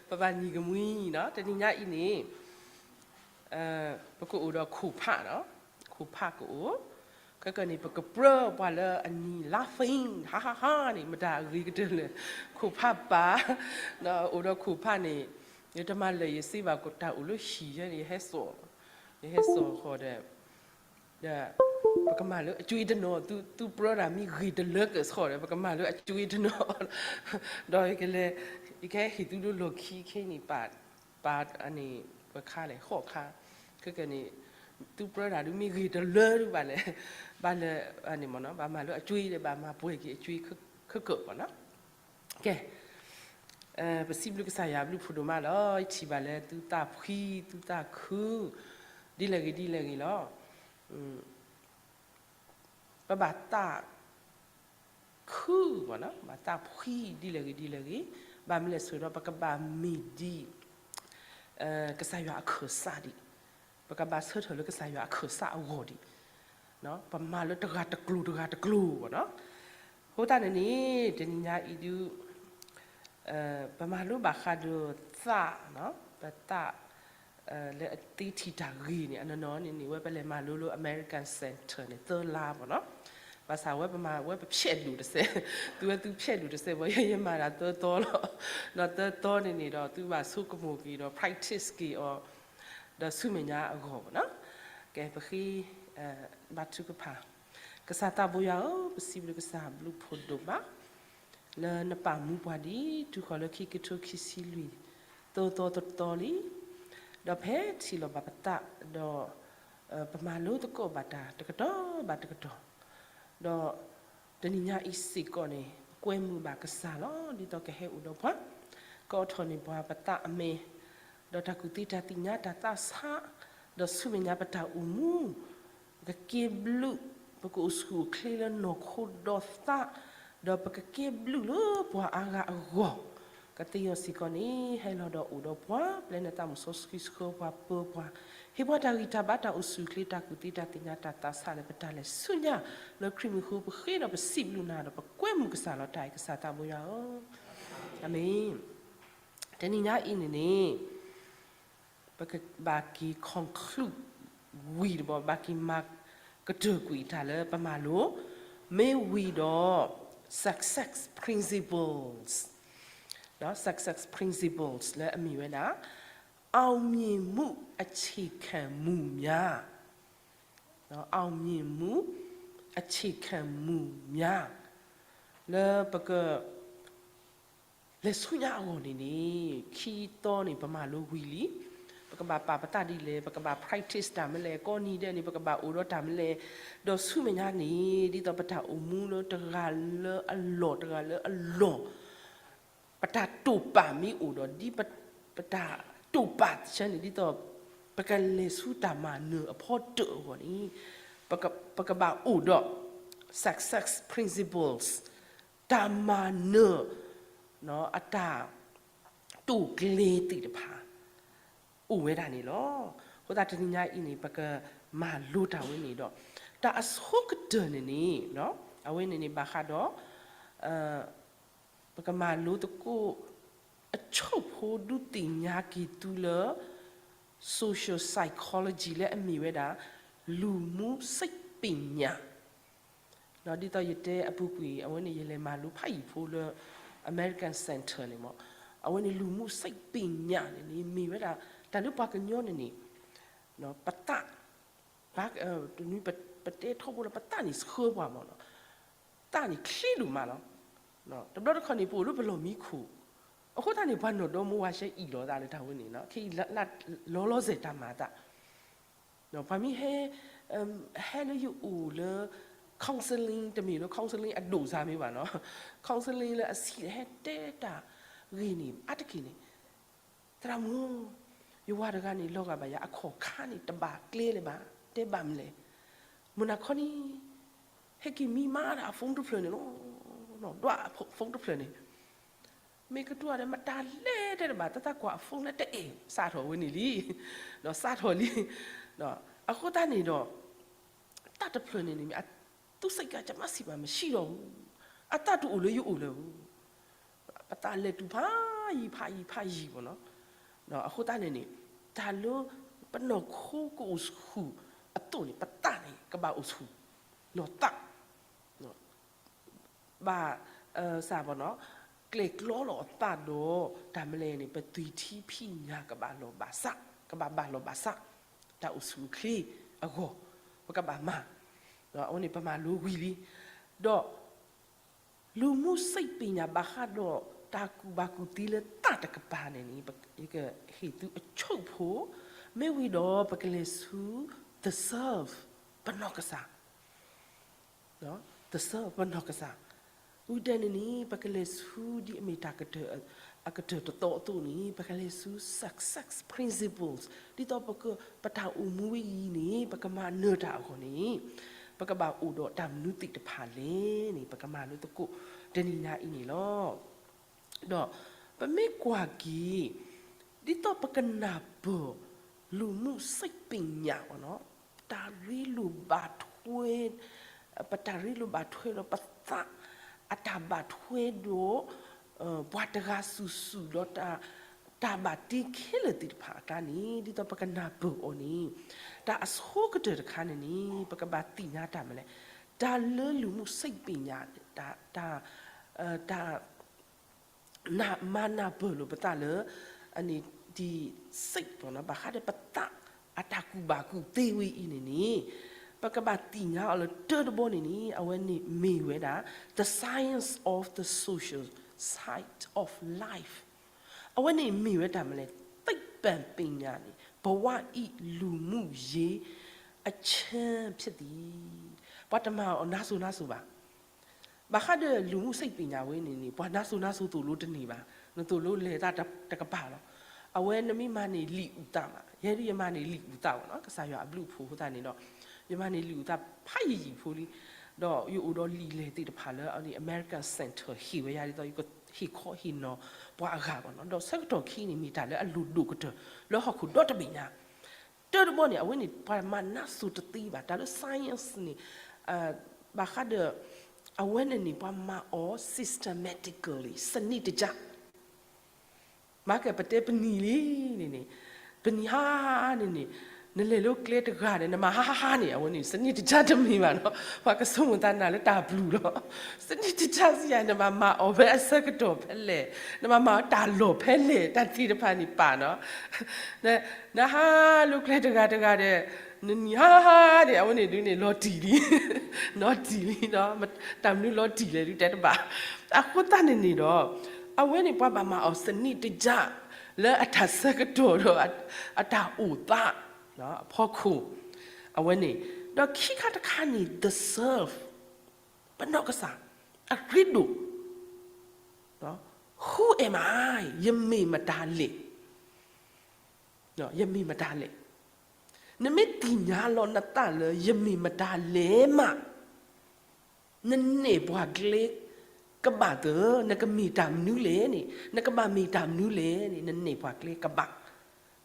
ပဘၣ်နံၤကမှံနီၤ. တနံၤညါအံၤန့ၣ် ပကအိၣ်ဒီးခိၣ်ဖးနီၤ, ခိၣ်ဖးကအိၣ်, ခဲကနံၣ် ပကပြၢပှၤလၢအနံၤ laughing ဟါဟါဟါန့ၣ် မတၤအဂ့ၤကတၢၢ်လဲၣ်, ခိၣ်ဖးပၢ်, အိၣ်ဒီးခိၣ်ဖးန့ၣ် ယတမၤလၢာ်ယစ့ဘၣ် တၢ်အိၣ်လၢဟံၣ်ယဲန့ၣ် ယဟဲစိာ်, ယဟဲစိာ်ဃီဒီး ဒီး ပကမၤလၢအကွ့တနီၤ, သုပြၢတၢ်မ့ၢ်ဂ့ၤတလၢကစီၣ်ဒီး ပကမၤလၢအကွ့တနီၤ, ဒီးယကလဲၤ, ယကဟဲဟ့ၣ်သုဒိလီၢ်ခံခဲအံၤန့ၣ် ပာ်, ပာ်န့ၣ် ပခါလဲၣ် ဃိးခါ, ခဲကနံၣ် သုပြၢတၢ်ဒုးမ့ၢ်ဂ့ၤတလၢဒုးဘၣ်လဲၣ်, ဘၣ်လၢ, ဘၣ်မၤလၢအကွ့ဒီး ဘၣ်မၤပှဲၤက့ၤအကွ့ခဲကၢၢ်ဘၣ်နီၤ. ကဲ, ပစံးဘျုးကစၢ်ယွၤဘျုးဖှိၣ်ဒိၣ်မးလီၤ. ယထံၣ်ဘၣ်လၢသုသးဖှံသုသးခု ဒ်လဲၣ်ဂ့ၤဒ်လဲၣ်ဂ့ၤလီၤ. ပဘၣ်သး ခု, ဘၣ်သးဖှံဒ်လဲၣ်ဂ့ၤဒ်လဲၣ်ဂ့ၤ, ဘၣ်မနုၤလဲၣ်ဆိဒီး ပကဘၣ်မ့ၢ်ဒ် ကစၢ်ယွၤအခၢၣ်စးဒံး, ပကဘၣ်ဆၢထၢၣ်လၢကစၢ်ယွၤအခၢၣ်စးအဂီၢ်ဒံး, ပမၤလၢတဂၤတကျိၤတဂၤတကျိၤဘၣ်နီၤ. အဃိသတးန့ၣ်န့ၣ် တနံၤညါအံၤဒုး ပမၤလိဘၣ်ဃးဒီးသး, ပသး လၢအသ့ထံၣ်တၢ်ဂ့ၤန့ၣ် အနီၢ်နီၢ်န့ၣ်န့ၣ် ဝဲပလဲၤမၤလိလၢ American Center န့ၣ် သၢလါဘၣ်နီၤ. ဘၣ်ဆၣ်ဝဲပမၤဝဲပဖျဲးဒိၣ်တစဲး, သုဝဲသုဖျဲးဒိၣ်တစဲးဘၣ်, ယဲယမၤဒၣ်သၢသီလီၤ. ဒီးသၢသီန့ၣ်န့ၣ်ဒီး သုဘၣ်ဆိကမိၣ်က့ၤဒီး practice က့ၤအီၤ ဒီးဆူမဲာ်ညါအဂီၢ်ဘၣ်နီၤ. ကဲပဃ့ ဘါထုကဖၣ်. ကစၢ်သးဘိယွၤဧၢ, ပစံးဘျုးကစၢ်ဘျုးဖှိၣ်ဒိၣ်မး လၢနပာ်မူပှၤဒ် တုၤဃီၤလၢခံကထိခံဆံလွံၢ် သၢသီတသီလံ. ဒီးဖဲထံၣ်လိာ်ဘၣ်ပသးဒီး ပမၤလိသကိးဘၣ်တၢ်တကတီၢ်ဘၣ်တကတီၢ်, ဒီးတနံၤညါအံၤစ့ၢ်ကီးန့ၣ် ပကွဲမုာ်ဘၣ်ကစၢ်လီၤ. ဒ်သိးကဟဲအိၣ်ဒီးပှၤ ကအီၣ်ထီၣ်န့ၢ်ပှၤပသးအမဲာ်, ဒီးတၢ်ကူၣ်သ့တၢ်သ့ၣ်ညါတၢ်သးဆး, ဒီးဆူမဲာ်ညါပတၢ်အိၣ်မူ ပကကဲဘျုး, ပကအိၣ်ဆူၣ်အိၣ်ချ့လၢနီၢ်ခိဒီးသး, ဒီးပကကဲဘျုးလၢပှၤအါဂၤအဂီၢ်, ကသ့အီၤစ့ၢ်ကီးန့ၣ် ဟဲလီၤဒီးအိၣ်ဒီးပှၤ, ပျဲနသးမုၣ်စီဆှံဆှၢပှၤပၢပှၤ, ဟ့ၣ်ပှၤတၢ်ဂံၢ်တၢ်ဘါတၢ်အိၣ်ဆူၣ်အိၣ်ချ့တၢ်ကူၣ်သ့တၢ်သ့ၣ်ညါတၢ်သးဆးလၢပတၢ်လဲၤဆူညါ, လၢခရံာ်မုၢ်ဃိပဃ့ဒီးပစံးဘျုးနၤဒီးပကွဲမုာ်ကစၢ်လီၤ. တၢ်အံၤကစၢ်သးဘိယွၤဧၢ, အၤမ့ၣ်. တနံၤညါအံၤန့ၣ်န့ၣ် ပကဘၣ်က့ၤ conclude ဝံၤတဘျီ ဘၣ်က့ၤမၤကတၢၢ်ကွံာ်တၢ်လၢပမၤလိ, မ့ၢ်ဝံၤဒီး success principles, success principles လၢအမ့ၢ်ဝဲဒၣ် အောင်မြင်မှုအခြေခံမူများ, အောင်မြင်မှုအခြေခံမူများ လၢပက လဲၤဆူညါအဂီၢ်န့ၣ်န့ၣ် ခံသီန့ၣ် ပမၤလိဝံၤလံ, ပကဘၣ်ပာ်ပသးဒ်လဲၣ်, ပကဘၣ် practice တၢ်မနုၤလဲၣ်, ကိးနံၤဒဲးန့ၣ် ပကဘၣ်အိၣ်ဒီးတၢ်မနုၤလဲၣ်, ဒီးဆူမဲာ်ညါန့ၣ် ဒ်သိးပတၢ်အိၣ်မူလၢတဂၤလၢအလီၢ် တဂၤလၢအလီၢ် ပတၢ်တိာ်ပာ်မ့ၢ်အိၣ်ဒီး ဒ်ပတၢ်တိာ်ပာ်ဆၢန့ၣ် ဒ်သိး ပကလဲၤဆူတၢ်မၤနၢၤအဖီတၢၣ်အဂီၢ်န့ၣ် ပကဘၣ်အိၣ်ဒီး success principles တၢ်မၤနၢၤ အတၢ်တိာ်ကျဲၤသ့ၣ်တဖၣ် အိၣ်ဝဲဒၣ်န့ၣ်လီၤ. အဃိသတးတနံၤညါအံၤန့ၣ် ပကမၤလိတၢ်ဝဲန့ၣ်ဒီး တၢ်အဆိကတၢၢ်န့ၣ်န့ၣ် အဝဲန့ၣ်န့ၣ်ဘၣ်ဃးဒီး ပကမၤလိသကိး အဆိကတၢၢ်ဖိဒုးသ့ၣ်ညါက့ၤသုလၢ social psychology လၢအမ့ၢ်ဝဲဒၣ် လူမှုစိတ်ပညာ ဒ်သိးယတဲအပူၤကွံာ် အဝဲန့ၣ် ယလဲၤမၤလိဖးယံာ်ဖိလၢ American Center န့ၣ်မ့ၢ် အဝဲန့ၣ် လူမှုစိတ်ပညာ န့ၣ်န့ၣ် မ့ၢ်ဝဲဒၣ် တၢ်လၢပှၤကညီန့ၣ်န့ၣ် ပသး တနွံ ပတဲထီဘိလၢပသးန့ၣ်ဆှၢပှၤမ့ၢ်နီၤ, သးန့ၣ်ချ့ဒိၣ်မးလီၤ. တဘျီတခီၣ်န့ၣ် ပအိၣ်လၢပလီၢ်မံခိၣ်, အဃိသတးန့ၣ် ပှၤနီၢ်ဒီမါဝၤရှဲအံၣ်လိာ်သးလၢတၢ်ဝဲန့ၣ် ခဲအံၤ လီၤလီၤဆဲးတၢ်မၤအသး ပှၤမ့ၢ်ဟဲ ဟဲလၢယအိၣ်လၢ counseling တမ့ၢ်လၢ counseling အဒိၣ်စၢ်မ့ၢ်ဘၣ်နီၤ, counseling လၢအဆံးဟဲတဲတၢ်ဂ့ၢ်န့ၣ် အါတက့ၢ်န့ၣ် သရၣ်မုၣ်, ယဝၤတဂၤန့ၣ် လီၤဂာ်ဘၣ်ယၤ အခီၣ်ခါန့ၣ် တဘၣ်ကျဲလၢၤဘၣ်, တဲဘၣ်မနုၤလဲၣ်, မုၢ်နၤခီန့ၣ် ဟဲက့ၤမံမါဒၣ်အ phone တဖျၢၣ်န့ၣ်လီၤ, ဒွးအ phone တဖျၢၣ်န့ၣ် မ့ၢ်ကတိၤဒီး မတၤလဲၣ်တဲတဘၣ် တၢ်သးကွၢ်အ phone လၢတအဲၣ် စးထီၣ်ဝဲန့ၣ်လံ, စးထီၣ်လံ, အဃိသတးန့ၣ်ဒီး တၢ်တဖျၢၣ်န့ၣ်န့ၣ် သူစိတ်က ကျွန်မဆီမှာမရှိတော့ဘူး, အသးတအိၣ်လၢယအိၣ်လၢၤဘၣ်, ပသးလဲၤတုၤဖးယံၤဖးယံၤဖးယံၤမ့ၢ်နီၤ, အဃိသတးန့ၣ်န့ၣ် တၢ်လၢပနီၢ်ခိကအိၣ်ဆူၣ်အသိးန့ၣ် ပသးန့ၣ် ကဘၣ်အိၣ်ဆူၣ်, နီၢ်သး ဘၣ် စးဘၣ်နီၤ ကျဲၣ်ကျီလီၤအသးဒီး တၢ်မနုၤလဲၣ်န့ၣ် ပသွံၣ်ထံဖံးညၣ်ကဘၣ်လီၢ်ဘၣ်စး, ကဘၣ်ဘၣ်လီၢ်ဘၣ်စး, တၢ်အိၣ်ဆူၣ်အိၣ်ချ့အဂီၢ် ပကဘၣ်မၤ, အဝဲန့ၣ်ပမၤလိဝံၤလံ, ဒီး လူမှုစိတ်ပညာ ဘၣ်ဃးဒီးတၢ်ကူၣ်ဘၣ်ကူၣ်သ့လၢသးတကပၤန့ၣ်န့ၣ် ယကဟ့ၣ်သုအဆိကတၢၢ်ဖိ, မ့ၢ်ဝံၤဒီးပကလဲၤဆူ the self ပနီၢ်ကစၢ် the self ပနီၢ်ကစၢ်, ဝံၤတဲန့ၣ်န့ၣ် ပကလဲၤဆူဒ်အမ့ၢ်တၢ်ကတၢၢ်အကတၢၢ်တသီအသိးန့ၣ် ပကလဲၤဆူ success principles ဒ်သိးပက ပတၢ်အိၣ်မူဝဲအံၤန့ၣ် ပကမၤနၢၤတၢ်အဂီၢ်န့ၣ် ပကဘၣ်အိၣ်ဒီးတၢ်မနုၤသ့ၣ်တဖၣ်လဲၣ်န့ၣ် ပကမၤလိသကိးတနံၤညါအံၤန့ၣ်လီၤ. ဒီးပမ့ၢ်ကွၢ်က့ၤ ဒ်သိးပကနၢ်ပၢၢ် လူမှုစိတ်ပညာ တၢ်ရ့လိာ်ဘၣ်ထွဲ ပတၢ်ရ့လိာ်ဘၣ်ထွဲဒီးပသး အတၢ်ဘၣ်ထွဲဒီး ပှၤတဂၤစုာ်စုာ်ဒီး တၢ်ဘၣ်တ့ခဲလၢာ်သ့ၣ်တဖၣ်အကျါန့ၣ် ဒ်သိးပကနၢ်ပၢၢ်အီၤန့ၣ် တၢ်အဆိကတၢၢ်တခါန့ၣ်န့ၣ် ပကဘၣ်သ့ၣ်ညါတၢ်မနုၤလဲၣ်, တၢ်လၢလူမှုစိတ်ပညာ တၢ် တၢ် မၤနၢ်ပၢၢ်လိာ်ပသးလၢ အန့ၣ် ဒီး စိတ် ဘၣ်ဃးဒီးပသး အတၢ်ကူၣ်ဘၣ်ကူၣ်သ့ဝဲအံၤန့ၣ်န့ၣ် ပကဘၣ်သ့ၣ်ညါအီၤလၢတၢတဘီန့ၣ်န့ၣ် အဝဲန့ၣ်မ့ၢ်ဝဲဒၣ် the science of the social side of life အဝဲန့ၣ်မ့ၢ်ဝဲတၢ်မနုၤလဲၣ်, သိပ္ပံပညာန့ၣ် ဘဝအံၤလူမှုရေးအချက်ဖြစ်သည်, ပှၤတမၤအီၤနါစိၤနါစိၤဘၣ်. ဘၣ်ဃးဒီးလူမှုစိတ်ပညာဝဲန့ၣ်န့ၣ် ပှၤနါစိၤနါစိၤသိၣ်လိတန့ၢ်ဘၣ်, နသိၣ်လိလဲၤသးတကပၤလီၤ. အဝဲနမ့ၢ်မၤန့ၢ်လံာ်အုၣ်သးမး, ယဲဒၣ်ယမၤန့ၢ်လံာ်အုၣ်သးဘၣ်နီၤ, ကစၢ်ယွၤအဘျုးအဖှိၣ်အဃိသတးန့ၣ်ဒီး ယမၤန့ၢ်လံာ်အုၣ်သးဖးယံာ်ယံာ်ဖိလံ, ဒီးယအိၣ်ဒီးလံာ်လဲၢ်သ့ၣ်တဖၣ်လၢ American Center ဟ့ၣ်ဝဲယၤဒ်သိး ယကဟ့ၣ်ခီဟ့ၣ်နီၤပှၤအဂၤဘၣ်နီၤ, ဒီးဆၢကတီၢ်ခံန့ၣ် မ့ၢ်တၢ်လၢအလိၣ်ဒိၣ်ကတၢၢ်လၢဟီၣ်ခိၣ်ဒီတဘ့ၣ်ညါ တၢတဘီန့ၣ် အဝဲန့ၣ် ပှၤမၤနါစိၤတသ့ဘၣ်, တၢ်လၢ science န့ၣ် ဘၣ်ဃးဒီး အဝဲန့ၣ်န့ၣ် ပှၤမၤအီၤ systematically စနစ်တကျ မၤကဲ ပတဲပနံၤလံန့ၣ်န့ၣ်, ပနံၤဟါန့ၣ်န့ၣ်, နလဲၤလၢကျဲတဂၤဒီး နမၤဟါဟါန့ၣ် အဝဲန့ၣ် စနစ်တကျတမ့ၢ်ဘၣ်နီၤ, ပှၤကဆိကမိၣ်သးနၤလၢတၢ်ဘျုးလီၤ. စနစ်တကျစံးယၤ နဘၣ်မၤအီၤဖဲအဆၢကတီၢ်ဖဲလဲၣ်, နဘၣ်မၤအီၤတၢ်လီၢ်ဖဲလဲၣ်, တၢ်သ့ၣ်တဖၣ်န့ၣ်ပာ်နီၤ နဟါလၢကျဲတဂၤတဂၤဒီး နနံၤဟါဟါန့ၣ် အဝဲန့ၣ်ဒုးန့ၣ် လီၤတံၢ်လံ, လီၤတံၢ်လံနီၤ, တၢ်မနုၤလီၤတံၢ်လဲၣ်ဒုးတဲတဘၣ်. အဃိသတးန့ၣ်န့ၣ်ဒီး အဝဲန့ၣ်ပှၤဘၣ်မၤအီၤစနစ်တကျ လၢအတၢ်ဆၢကတီၢ်ဒီး အတၢ်အိၣ်သးအဖီခိၣ်, အဝဲန့ၣ်, ဒီးခံခါတခါန့ၣ် the self ပနီၢ်ကစၢ် အရ့ဒိၣ် Who am I? ယမ့ၢ်မတၤလဲၣ်, ယမ့ၢ်မတၤလဲၣ်. နမ့ၢ်သ့ၣ်ညါလီၤနသးလၢ ယမ့ၢ်မတၤလဲၣ်မး နနဲၣ်ပှၤကျဲကဘၣ်သၢ, နကမ့ၢ်တၢ်မနုၤလဲၣ်န့ၣ်, နကဘၣ်မ့ၢ်တၢ်မနုၤလဲၣ်န့ၣ် နနဲၣ်ပှၤကျဲကဘၣ်.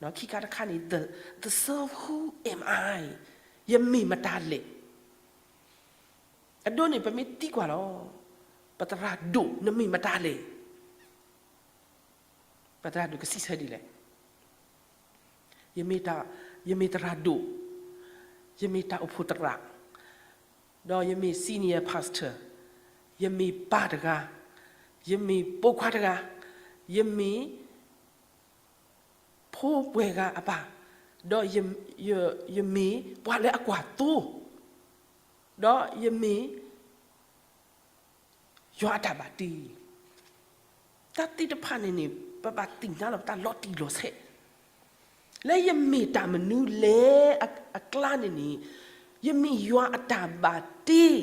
ခံခါတခါန့ၣ် the, the self, who am I? ယမ့ၢ်မတၤလဲၣ်. အဒိန့ၣ် ပမ့ၢ်သံကွၢ်လီၤ, ပသရၣ်ဒိၣ် နမ့ၢ်မတၤလဲၣ်. ပသရၣ်ဒိၣ်ကစံးဆၢဒ်လဲၣ်. ယမ့ၢ်တၢ်, ယမ့ၢ်သရၣ်ဒိၣ်, ယမ့ၢ်တၢ်အိၣ်ဖှိၣ်သရၣ်, ဒီးယမ့ၢ် senior pastor, ယမ့ၢ်ပၢ်တဂၤ, ယမ့ၢ်ပိာ်ခွါတဂၤ, ယမ့ၢ် ဖိပှဲၤဂၤအပၢ်, ဒီးယ, ယ, ယမ့ၢ်ပှၤလၢအကွၢ်သိ, ဒီးယမ့ၢ် ယွၤအတၢ်ဘၣ်တ့. တၢ်သ့ၣ်တဖၣ်န့ၣ်န့ၣ် ပဘၣ်သ့ၣ်ညါလီၤပသးလီၤတံၢ်လီၤဆဲး, လၢယမ့ၢ်တၢ်မနုၤလဲၣ်အကျါန့ၣ်န့ၣ်, ယမ့ၢ်ယွၤအတၢ်ဘၣ်တ့,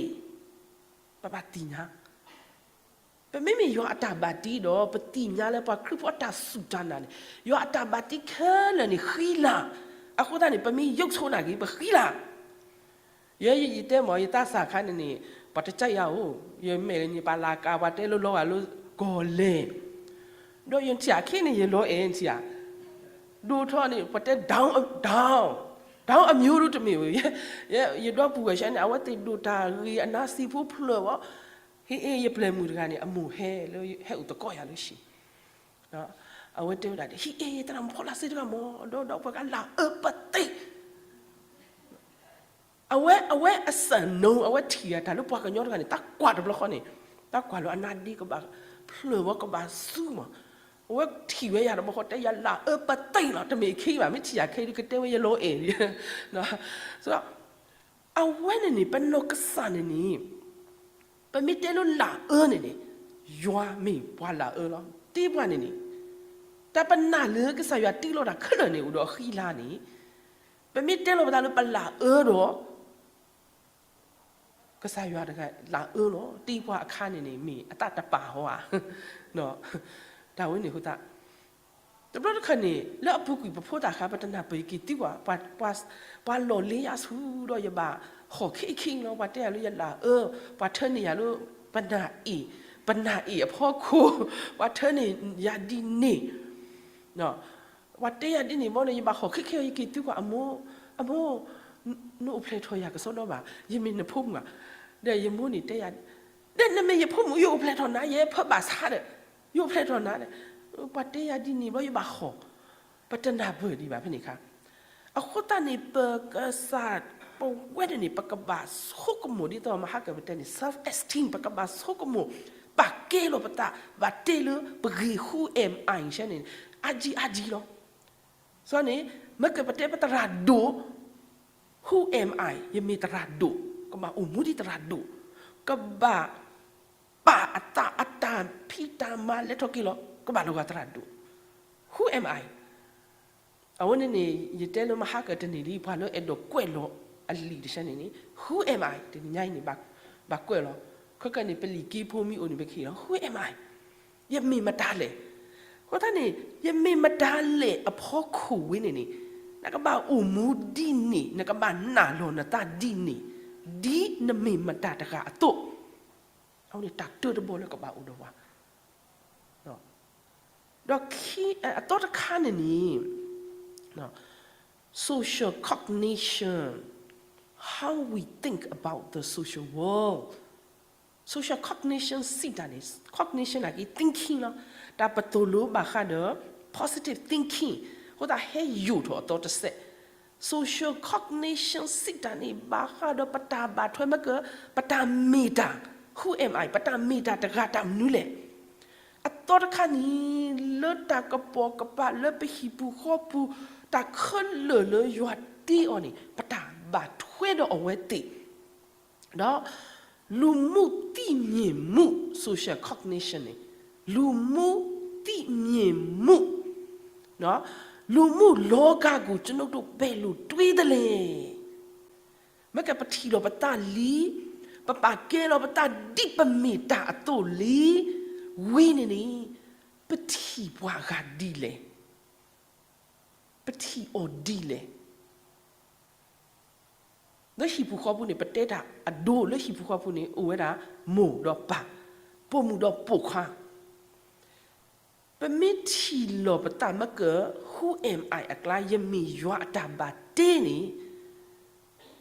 ပဘၣ်သ့ၣ်ညါ. ပမ့မ့ၢ်ယွၤအတၢ်ဘၣ်တ့ဒီး ပသ့ၣ်ညါလၢပှၤခရံာ်ဖိအတၢ်စူၢ်တၢ်နာ်န့ၣ်, ယွၤအတၢ်ဘၣ်တ့ခဲလၢာ်န့ၣ်ဃံလၤ. အဃိသတးန့ၣ် ပမ့ၢ်ယိးဆိနၢ်က့ၤ ပဃံလၤ. ယဲယတဲမ့ၢ် ယသးစၢ်ခါန့ၣ်န့ၣ် ပှၤတကးယၤဧိၤ, ယမဲာ်လၢန့ၣ် ပှၤလၢကး ပှၤတဲလၢလီၤဂာ်လၢကီၢ်လဲၣ်, ဒီးယထံၣ်အခ့န့ၣ် ယလီၤအဲၣ်ထံၣ်ဧါ, ဒိၣ်ထီၣ်န့ၣ် ပှၤတဲ down, down, down အမျိုးတမ့ၢ်ဧိၤ, ယဒီပုၢ်ဝဲၢ်ဆဲန့ၣ် အဝဲသ့ၣ်ဒိၣ်တၢ်ဂ့ၤအနါစံာ်ဖိဖျၢၣ်ဝဲ, ဟ့ၣ်အ့ၣ် ယပျဲၢ်မုၣ်တဂၤန့ၣ် အမိၢ်ဟဲလၢဟဲအိၣ်သကိးယၤလၢဟံၣ် အဝဲတဲဝဲဒၣ် ဟ့ၣ်အ့ၣ် ယတၢ်မၤဖီလာ်စ့တဂၤမ့ၢ် ဒီးဒီးပှၤကလၢအၢပသ့, အဝဲ အဝဲအစၢ်နိ အဝဲထံၣ်တၢ်လၢပှၤကညီတဂၤန့ၣ် တၢ်ကွၢ်တဘျီဃီန့ၣ်, တၢ်ကွၢ်လၢအနါဒ့ကဘၣ်ဖျၢၣ်ဝဲကဘၣ်စူမး, အဝဲထံၣ်ဝဲယၤတဘျီဃီ တဲယၤလၢအၢပသ့လီၤ, တမ့ၢ်ခ့ဘၣ်, မ့ၢ်ထံၣ်ယၤခ့ဒီး ကတဲဝဲယလီၤအဲၣ်, အဝဲန့ၣ်န့ၣ် ပနီၢ်ကစၢ်န့ၣ်န့ၣ် ပမ့ၢ်တဲလၢလၢအၢန့ၣ်န့ၣ်, ယွၤမ့ၢ်ပှၤလၢအၢလီၤ. တ့ပှၤန့ၣ်န့ၣ်, တၢ်ပနာ်လၢကစၢ်ယွၤတ့လီၤတၢ်ခဲလၢာ်န့ၣ် အိၣ်ဒီးအဃံလၤန့ၣ်, ပမ့ၢ်တဲလီၤပသးလၢပလၢအၢဒီး ကစၢ်ယွၤတဂၤလၢအၢလီၤ. တ့ပှၤအခါန့ၣ်န့ၣ် မ့ၢ်အတၢ်တပာ်ဟီဧါ, တၢ်ဝဲန့ၣ်အဃိသတး တဘျီတခါန့ၣ် လၢအပူၤကွံာ်ပဖိသၣ်အခါ ပတနၢ်ပၢၢ်ယက့ၤသံကွၢ်, ပှၤ, ပှၤလီၢ်လ့ယၤဆူဒီးယဘၣ်ဟီၣ်ခ့ခံလီၤ. ပှၤတဲယၤလၢယလၢအၢ, ပှၤထၢန့ၢ်ယၤလၢ ပနၢ်အ့ၣ်, ပနၢ်အ့ၣ်အဖီခိၣ်, ပှၤထၢန့ၢ်ယၤဒ်န့ၣ်, ပှၤတဲယၤဒ်န့ၣ်ဘီန့ၣ် ယဘၣ်ဟီၣ်ခ့ခံ ယက့ၤသံကွၢ်အမိၢ်, အမိၢ်, နအိၣ်ဖျဲၣ်ထီၣ်ယၤကစီဒီဘၣ်, ယမ့ၢ်နဖိမုၣ်ဧါ. ဒီးယမိၢ်န့ၣ်တဲယၤ, ဒီးနမ့ၢ်ယဖိမုၣ် ယအိၣ်ဖျဲၣ်ထီၣ်နၤ ယဲဖၢဘၣ်ဆါဒီး, ယအိၣ်ဖျဲၣ်ထီၣ်နၤဒီး, ပှၤတဲယၤဒ်န့ၣ်ဘီ ယဘၣ်ဟီၣ်, ပတနၢ်ပၢၢ်ဒံးဘၣ်ဖဲန့ၣ်အခါ အဃိသတးန့ၣ် ပကစၢ်ပဝဲဒၣ်န့ၣ် ပကဘၣ်ဆိကမိၣ်ဒ်သိးမဟါကၢ်ပတဲန့ၣ် self esteem ပကဘၣ်ဆိကမိၣ်, ပာ်ကဲလီၤပသး, ဘၣ်တဲလၢပဂ့ၢ် who am I န့ၣ်, အါကံအါကံလီၤ. စီၤန့ၣ်, မ့ၢ်ကပတဲပသရၣ်ဒိၣ်, who am I, ယမ့ၢ်သရၣ်ဒိၣ်, ကဘၣ်အိၣ်မူဒ်သရၣ်ဒိၣ်, ကဘၣ် ပာ်အသးအတၢ်ဖံးတၢ်မၤလဲၤထီၣ်က့ၤလီၤ, ကဘၣ်လီၤဂာ်သရၣ်ဒိၣ်, who am I. အဝဲန့ၣ်န့ၣ် ယတဲလၢမဟါကၢ်တနံၤလံ ပှၤလၢအဲၣ်ဒိးကွဲးလီၤအလံာ်တဆၢန့ၣ်န့ၣ် who am I တနံၤညါအံၤန့ၣ် ဘၣ်ကွဲးလီၤ, ခဲကနံၣ်န့ၣ် ပလံာ်က့ဖိမ့ၢ်အိၣ်န့ၣ် ပကဟ့ၣ်လီၤ who am I, ယမ့ၢ်မတၤလဲၣ်. အဃိသတးန့ၣ် ယမ့ၢ်မတၤလဲၣ်အဖီခိၣ်ဝဲန့ၣ်န့ၣ်, နကဘၣ်အိၣ်မူဒ်န့ၣ်, နကဘၣ်နာ်လီၤနသးဒ်န့ၣ်, ဒ်နမ့ၢ်မတၤတဂၤအသိး အဝဲန့ၣ်တၢ်တၢတဘီလၢကဘၣ်အိၣ်ဒီးပှၤ, ဒီးခံ, အသီတခါန့ၣ်န့ၣ် social cognition, how we think about the social world. Social cognition စံးတၢ်န့ၣ်, cognition နာ်က့ thinking လီၤ. တၢ်ပသိၣ်လိဘၣ်ဃးဒီး positive thinking အဃိသတးဟဲယိာ်ထီၣ်အသီတစဲး social cognition စံးတၢ်န့ၣ် ဘၣ်ဃးဒီးပတၢ်ဘၣ်ထွဲမ့ၢ်က ပတၢ်မ့ၢ်တၢ်, who am I, ပတၢ်မ့ၢ်တၢ်တဂၤတၢ်မနုၤလဲၣ်. အသီတခါန့ၣ် လၢတၢ်ကပိာ်ကပၤလၢပဟံၣ်ပူၤဃီပူၤ တၢ်ခဲလၢာ်လၢယွၤတ့အီၤန့ၣ် ပတၢ်ဘၣ်ထွဲဒီးအဝဲသ့ၣ် ဒီး လူမှုသိမြင်မှု social cognition န့ၣ် လူမှုသိမြင်မှု, လူမှုလောကကို ကျွန်ုပ်တို့ ဘယ်လိုတွေ့သလဲ. မ့ၢ်ကပထံၣ်လီၤပသးလံ, ပပာ်ကဲလီၤပသးဒ်ပမ့ၢ်တၢ်အသိးလံ, ဝံၤန့ၣ်န့ၣ် ပထံၣ်ပှၤဂၤဒ်လဲၣ်, ပထံၣ်အီၤဒ်လဲၣ်. လၢဟံၣ်ပူၤဃီပူၤန့ၣ် ပတဲတၢ်အဒိ လၢဟံၣ်ပူၤဃီပူၤန့ၣ် အိၣ်ဝဲဒၣ်မိၢ်ဒီးပၢ်, ပိာ်မုၣ်ဒီးပိာ်ခွါ, ပမ့ၢ်ထံၣ်လီၤပသးမ့ၢ်က who am I အကျါ ယမ့ၢ်ယွၤအတၢ်ဘၣ်တ့န့ၣ်,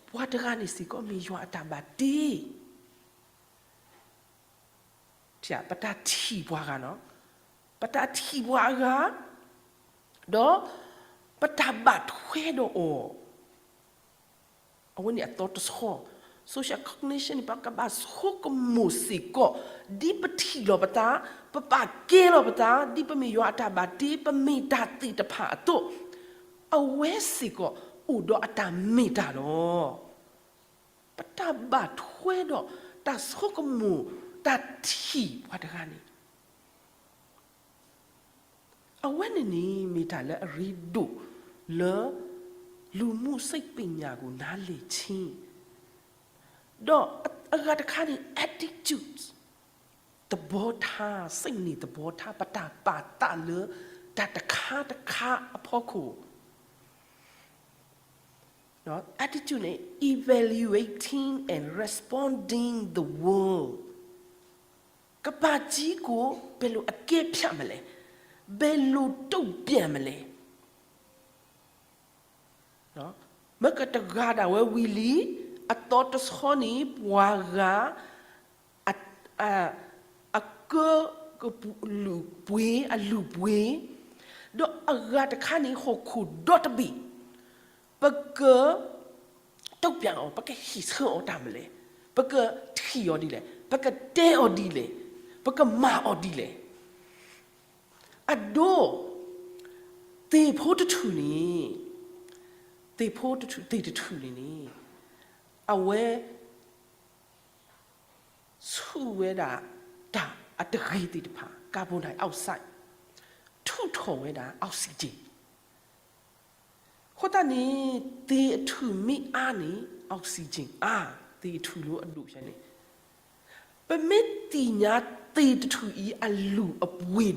ပှၤတဂၤန့ၣ်စ့ၢ်ကီးမ့ၢ်ယွၤအတၢ်ဘၣ်တ့. ပတၢ်ထံၣ်ပှၤဂၤနီၤ, ပတၢ်ထံၣ်ပှၤအဂၤ, ဒီးပတၢ်ဘၣ်ထွဲဒီးအီၤ အဝဲန့ၣ်အသီတဆီ, social cognition န့ၣ် ပကဘၣ်ဆိကမိၣ်စ့ၢ်ကီး, ဒ်ပထံၣ်လီၤပသး, ပပာ်ကဲလီၤပသး, ဒ်ပမ့ၢ်ယွၤအတၢ်ဘၣ်တ့, ပမ့ၢ်တၢ်သ့ၣ်တဖၣ်အသိး, အဝဲစ့ၢ်ကီးအိၣ်ဒီးအတၢ်မ့ၢ်တၢ်လီၤ. ပတၢ်ဘၣ်ထွဲဒီးတၢ်ဆိကမိၣ်, တၢ်ထံၣ်ပှၤတဂၤန့ၣ် အဝဲန့ၣ်န့ၣ် မ့ၢ်တၢ်လၢအရ့ဒိၣ်လၢ လူမှုစိတ်ပညာကို နားလည်ခြင်း, ဒီးအဂၤတခါန့ၣ် attitude သဘောထား, စိတ်နေသဘောထား, ပတၢ်ပာ်သးလၢတၢ်တခါတခါအဖီခိၣ် attitude န့ၣ် evaluating and responding the world, ကမ္ဘာကြီးကို ဘယ်လိုအကဲဖြတ်မလဲ, ဘယ်လိုတုံ့ပြန်မလဲ. မ့ၢ်ကတဂၤဒၣ်ဝဲဝံၤလံ, အသီတဆီန့ၣ် ပှၤဂၤ အကၢကပူၤ အလုၢ်ပှ့ၤ, အလုၢ်ပှ့ၤ, ဒီးအဂၤတခါန့ၣ် ဟီၣ်ခိၣ်ဒီတဘ့ၣ်, ပက တုံ့ပြန်အီၤ, ပကဟ့ၣ်ဆၢအီၤတၢ်မလဲၣ်, ပကထံၣ်အီၤဒ်လဲၣ်, ပကတဲအီၤဒ်လဲၣ်, ပကမၤအီၤဒ်လဲၣ်. အဒိ သ့ၣ်ဖိတထူၣ်န့ၣ်, သ့ၣ်ဖိတထူၣ်, သ့ၣ်တထူၣ်န့ၣ်န့ၣ်, အဝဲ ဆူၣ်ဝဲဒၣ်တၢ်အတဂ့ၤသ့ၣ်တဖၣ်, carbon dioxide, ထုးထီၣ်ဝဲဒၣ် oxygen. အဃိသတးန့ၣ် သ့ၣ်အထူၣ်မ့ၢ်အါန့ၣ် oxygen အါ, သ့ၣ်အထူၣ်လၢအဒိၣ်ဆဲန့ၣ်, ပမ့ၢ်သ့ၣ်ညါသ့ၣ်တထူၣ်အံၤအလုၢ်အပှ့ၤဒီး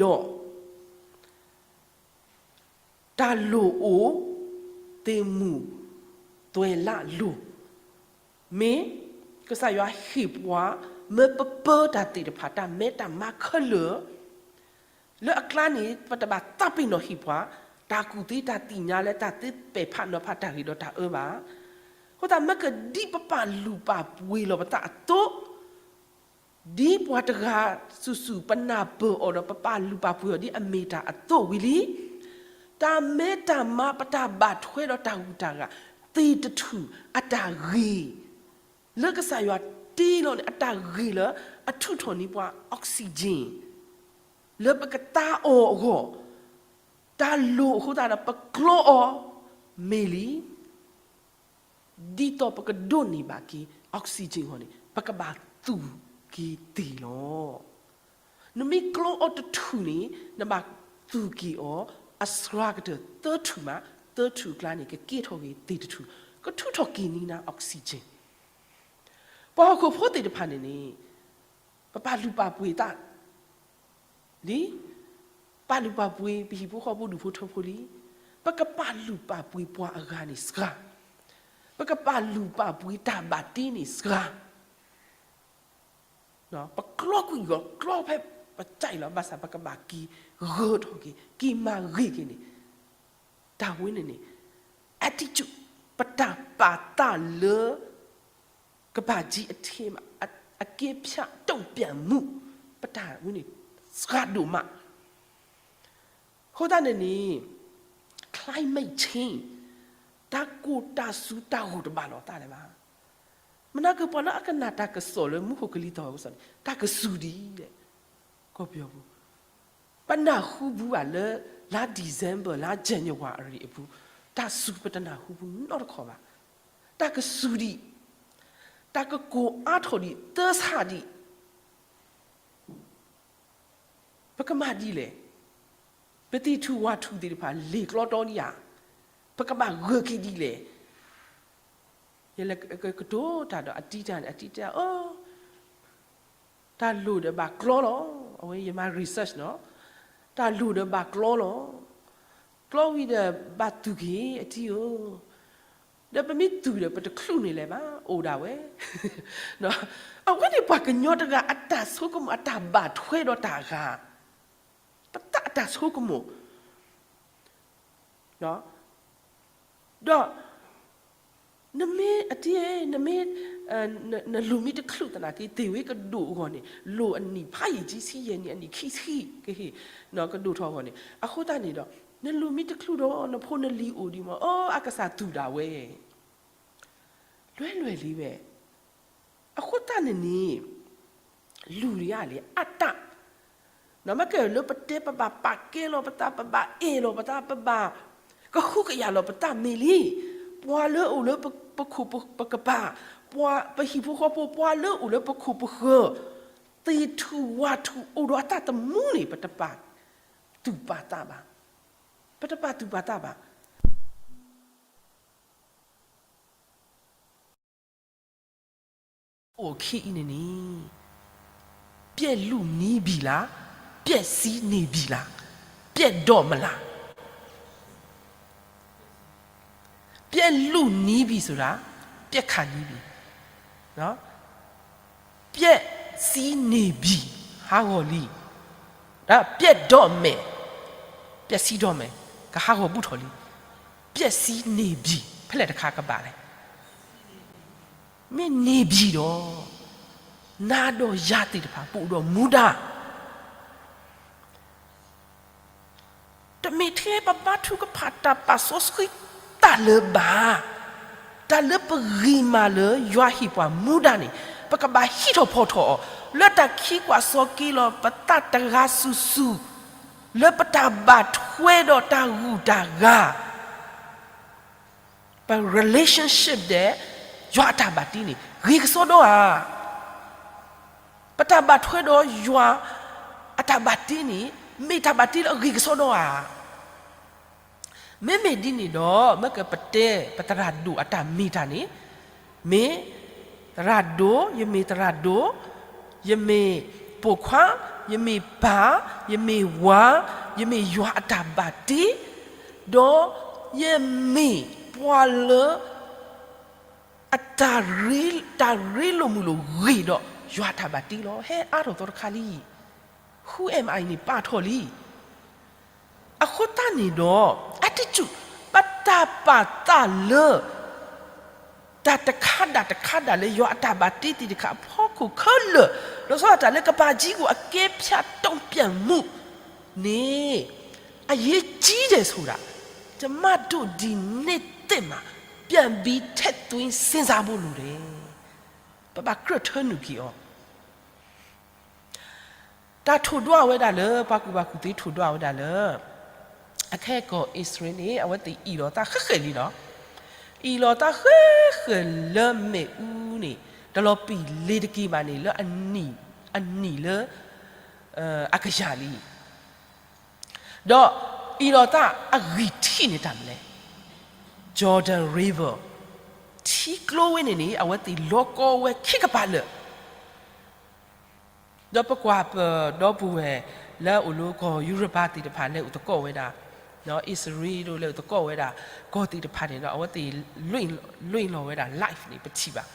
တၢ်လိၣ်အိၣ်, သ့ၣ်မုၢ်သွဲၣ်လးလိၤ, မ့ၢ်ကစၢ်ယွၤဟ့ၣ်ပှၤ မ့ၢ်ပပၢတၢ်သ့ၣ်တဖၣ် တၢ်မဲတၢ်မါခဲလၢာ်, လၢအကျါန့ၣ် ပတဘၣ်သးပ့ၤနီၣ်ဟ့ၣ်ပှၤ တၢ်ကူၣ်သ့တၢ်သ့ၣ်ညါလၢတၢ်သ့ပဲာ်ဖးနီၤဖးတၢ်ဂ့ၤဒီးတၢ်အၢဘၣ်. အဃိသတး မ့ၢ်ကဒ်ပပာ်လုၢ်ပာ်ပှ့ၤလီၤပသးအသိး, ဒ်ပှၤတဂၤစုာ်စုာ်ပနၢ်ပၢၢ်အီၤဒီး ပပာ်လုၢ်ပာ်ပှ့ၤအီၤဒ်အမ့ၢ်တၢ်အသိးဝံၤလံ, တၢ်မဲတၢ်မါ ပတၢ်ဘၣ်ထွဲဒီးတၢ်ဂုၤတၢ်ဂၤ, သ့ၣ်တထူၣ်အတၢ်ဂ့ၤ လၢကစၢ်ယွၤတ့လီၤန့ၣ် အတၢ်ဂ့ၤလၢအထုးထီၣ်န့ၢ်ပှၤ oxygen လၢပကသါအီၤအဂီၢ်, တၢ်လိၣ်အဃိသတးဒီး ပကျီအီၤမ့ၢ်လံ. ဒ်သိးပကဒိးန့ၢ်ဘၣ်က့ၤ oxygen အဂီၢ်န့ၣ် ပကဘၣ်သူၣ်က့ၤသ့ၣ်လီၤ. နမ့ၢ်ကျီအီၤတထူၣ်န့ၣ် နဘၣ်သူၣ်က့ၤအီၤ အစှၤကတၢၢ်သၢထူၣ်မး, သၢထူၣ်အကျါန့ၣ် ကကဲထီၣ်က့ၤသ့ၣ်တထူၣ်, ကထုးထီၣ်က့ၤန့ၢ်နၤ oxygen. ပှၤဟီၣ်ခိၣ်ဖိသ့ၣ်တဖၣ်န့ၣ်န့ၣ် ပပာ်လုၢ်ပာ်ပှ့ၤသး လံ, ပာ်လုၢ်ပာ်ပှ့ၤ ပဟံၣ်ဖိဃီဖိဒူၣ်ဖိထၢဖိလံ. ပကပာ်လုၢ်ပာ်ပှ့ၤပှၤအဂၤန့ၣ်စှၤ, ပကပာ်လုၢ်ပာ်ပှ့ၤတၢ်ဘၣ်တ့န့ၣ်စှၤ. ပကျီကွံာ်အီၤ ကျီဖဲပစံးလီၤ ဘၣ်ဆၣ်ပကဘၣ်က့ၤဂၢၢ်ထီၣ်က့ၤ က့ၤမၤဂ့ၤက့ၤန့ၣ် တၢ်ဝဲန့ၣ်န့ၣ် attitude ပတၢ်ပာ်သးလၢ ကမ္ဘာကြီးအထဲမှာ အကဲဖြတ်တုံ့ပြန်မှု ပတၢ်ဝဲန့ၣ် စှၤဒိၣ်မး. အဃိသတးန့ၣ်န့ၣ် climate change တၢ်ကိၢ်တၢ်စူၤတၢ်ဂိၢ်တဘၣ်လိာ်သးလၢၤဘၣ်. မနၤကပှၤလၢအကနၣ်တၢ်ကစီၣ်လၢမူခိၣ်ကလံၤသီၣ်ဝဲကစီၣ်န့ၣ် တၢ်ကစူၤဒ်လဲၣ်, ကီၢ်ပယီၤပူၤ ပနၢ်ဟူဘူးဘၣ်လၢ လါ December လါ January အပူၤ တၢ်စူၤပတနၢ်ဟူဘူးနီတခီၣ်ဘၣ်. တၢ်ကစူၤဒံး, တၢ်ကကိၢ်အါထီၣ်ဒံး သၢဆၣ်ဒံး ပကမၤဒ်လဲၣ်. ပသံၣ်ထူၣ်ဝၣ်ထူၣ်သ့ၣ်တဖၣ် လ့ၤကျီတီဒံးဧါ, ပကဘၣ်ဂၢၢ်က့ၤဒ်လဲၣ်. ယလဲၤကတိၤတၢ်ဒီးအတံၤတၢ်န့ၣ် အတံၤတဲအီၤ တၢ်လိၣ်ဒီးဘၣ်ကျီလီၤ. အဝဲယမၤ research နီၤ, တၢ်လိၣ်ဒီးဘၣ်ကျီလီၤ. ကျီဝံၤဒီးဘၣ်သူၣ်က့ၤအတံၤဧၢ, ဒီးပမ့ၢ်သူၣ်ဒီးပတချုးန့ၣ်လဲၣ်ဘၣ် အိၣ်ဒၣ်ဝဲ. အဝဲန့ၣ်ပှၤကညီတဂၤအတၢ်ဆိကမိၣ်အတၢ်ဘၣ်ထွဲဒီးတၢ်ဂၤ, ပသးအ တၢ်ဆိကမိၣ်, ဒီး နမ့ၢ်အတံၤ, နမ့ၢ်, နလူၤမ့ၢ်တချုးသနာ်က့ သ့ၣ်ဝ့ကဒိၣ်အဂီၢ်န့ၣ် လိၣ်အနံၣ်ဖးယံာ်ဆံယဲၢ်နံၣ် အနံၣ်ခံဆံကဟ့ၣ်, ကဒိၣ်ထီၣ်အဂီၢ်န့ၣ်. အဃိသတးန့ၣ်ဒီး နလူၤမ့ၢ်တချုးဒီး နဖိနလံၤအိၣ်ဒံးမး, အိ အကစၢ်သူၣ်ဒၣ်ဝဲ လွဲလွဲလံဝဲ. အဃိသတးန့ၣ်န့ၣ် လူၤဒံးဧါလံ အတၢ် နမ့ၢ်ကဲလၢပတဲပဘၣ်ပာ်ကဲလီၤပသး ပဘၣ်အဲၣ်လီၤပသး ပဘၣ်ကဟုကယာ်လီၤပသးမ့ၢ်လံ. ပှၤလၢအိၣ်လၢပခိၣ်ပကပၤ, ပှၤပဟံၣ်ဖိဃီဖိ ပှၤလၢအိၣ်လၢပခိၣ်ပဃၢၤ, သ့ၣ်ထူၣ်ဝၣ်ထူၣ်အိၣ်ဒီးအတၢ်သမူန့ၣ် ပတပာ်သူၣ်ပာ်သးဘၣ်, ပတပာ်သူၣ်ပာ်သးဘၣ်. အိၣ်ခံအံၤန့ၣ်န့ၣ် ပျဲလူၤနံၤဘံၣ်လၢ်, ပျဲစံနံၤဘံၣ်လၢ်, ပျဲဒီးမလၤ. ပျဲလူၤနံၤဘံၣ်ဆိဒၣ်, ပျဲခးနံၤဘံၣ်, ပျဲစံနံၤဘံၣ် ဟးဂီၤလံ, ဒီးပျဲဒီးမဲာ်, ပျဲစံဒီးမဲာ် ကဟးဂီၤဘူးထီၣ်လံ. ပျဲစံနံၤဘံၣ် ဖဲလဲၣ်တခါကဘၣ်လဲၣ်. မ့ၢ်နံၤဘံၣ်ဒီး နၤဒီးယၤသ့ၣ်တဖၣ် ပအိၣ်ဒီးမူဒါ တမ့ၢ်ထဲပဘါထုကဖၣ်တၢ်ပာ်စီဆှံတၢ်လၢၤဘၣ်. တၢ်လၢပဂံၢ်မၤလၢယွၤဟ့ၣ်ပှၤမူဒါန့ၣ် ပကဘၣ်ဟံးထီၣ်ဖီၣ်ထီၣ်အီၤ လၢတၢ်ခံကွၢ်စီၤက့ၤလီၤပသးတဂၤစုာ်စုာ် လၢပတၢ်ဘၣ်ထွဲဒီးတၢ်ဂုၤတၢ်ဂၤ ပ relationship ဒီး ယွၤအတၢ်ဘၣ်တ့န့ၣ် ဂ့ၤကစီဒီဧါ. ပတၢ်ဘၣ်ထွဲဒီးယွၤအတၢ်ဘၣ်တ့န့ၣ် မ့ၢ်တၢ်ဘၣ်တ့လၢအဂ့ၤကစီဒီဧါ. မ့မ့ၢ်ဒ်န့ၣ်ဒီး မ့ၢ်ကပတဲပသရၣ်ဒိၣ်အတၢ်မ့ၢ်တၢ်န့ၣ် မ့ၢ်သရၣ်ဒိၣ်, ယမ့ၢ်သရၣ်ဒိၣ်, ယမ့ၢ်ပိာ်ခွါ, ယမ့ၢ်ပၢ်, ယမ့ၢ်ဝၤ, ယမ့ၢ်ယွၤအတၢ်ဘၣ်တ့, ဒီးယမ့ၢ်ပှၤလၢ အတၢ်ရ့, တၢ်ရ့လိာ်မုာ်လိာ်ဂ့ၤဒီး ယွၤအတၢ်ဘၣ်တ့လီၤ. ဟဲအါထီၣ်သီတခါလံ. Who am I န့ၣ် ပာ်ထီၣ်လံ. အဃိသတးန့ၣ်ဒီး attitude ပတၢ်ပာ်သးလၢ တၢ်တခါဒၣ်တခါဒၣ်လၢယွၤအတၢ်ဘၣ်တ့သ့ၣ်တဖၣ် အဖီခိၣ်ခဲလၢာ်, လီၤဆီဒၣ်တၢ်လၢကပၤကံကိၣ်အကဲဖၠးတုံးပျဲၢ်မူန့ၣ် အရေးကြီးတယ်ဆိုတာ ကျွန်မတို့ဒီနေ့သစ်မှာ ပြန်ပြီးထည့်သွင်းစဉ်းစားဖို့လိုတယ်. ပဘၣ်ကြၢးထၢနုာ်က့ၤအီၤ. တၢ်ထိၣ်ဒွးဝဲဒၣ်လၢ ပှၤကူၣ်ဘၣ်ကူၣ်သ့ ထိၣ်ဒွးဝဲဒၣ်လၢ အခဲကီၢ်အံၣ်စရ့လးန့ၣ် အဝဲသ့ၣ်အ့ၣ်လိာ်သးဃဲးဃဲးလံလီၤ. အ့ၣ်လိာ်သးဃဲးဃဲးလၢမ့ၣ်အူန့ၣ် တလီၤပံာ်လ့ၤတက့ၤဘၣ်န့ၣ် လၢအနံၣ်, အနံၣ်လၢ အကယၤလံ. ဒီးအ့ၣ်လိာ်သးအဂံၢ်ထံးန့ၣ်တၢ်မနုၤလဲၣ်. Jordan River ထံကျိဝဲန့ၣ်န့ၣ် အဝဲသ့ၣ်လီၤကီဝဲခံကပၤလၢာ်. ဒီးပကွၢ်ပဒီပုၢ်ဝဲၢ် လၢအအိၣ်လၢကီၢ်ယူရပၤသ့ၣ်တဖၣ် လဲၤအိၣ်သကိးဝဲဒၣ်, အံၣ်စရ့လး လဲၤအိၣ်သကိးဝဲဒၣ် ကီၢ်သ့ၣ်တဖၣ်န့ၣ်ဒီး အဝဲသ့ၣ်လွံၢ်လီၤဝဲဒၣ် life န့ၣ် ပထံၣ်ဘၣ်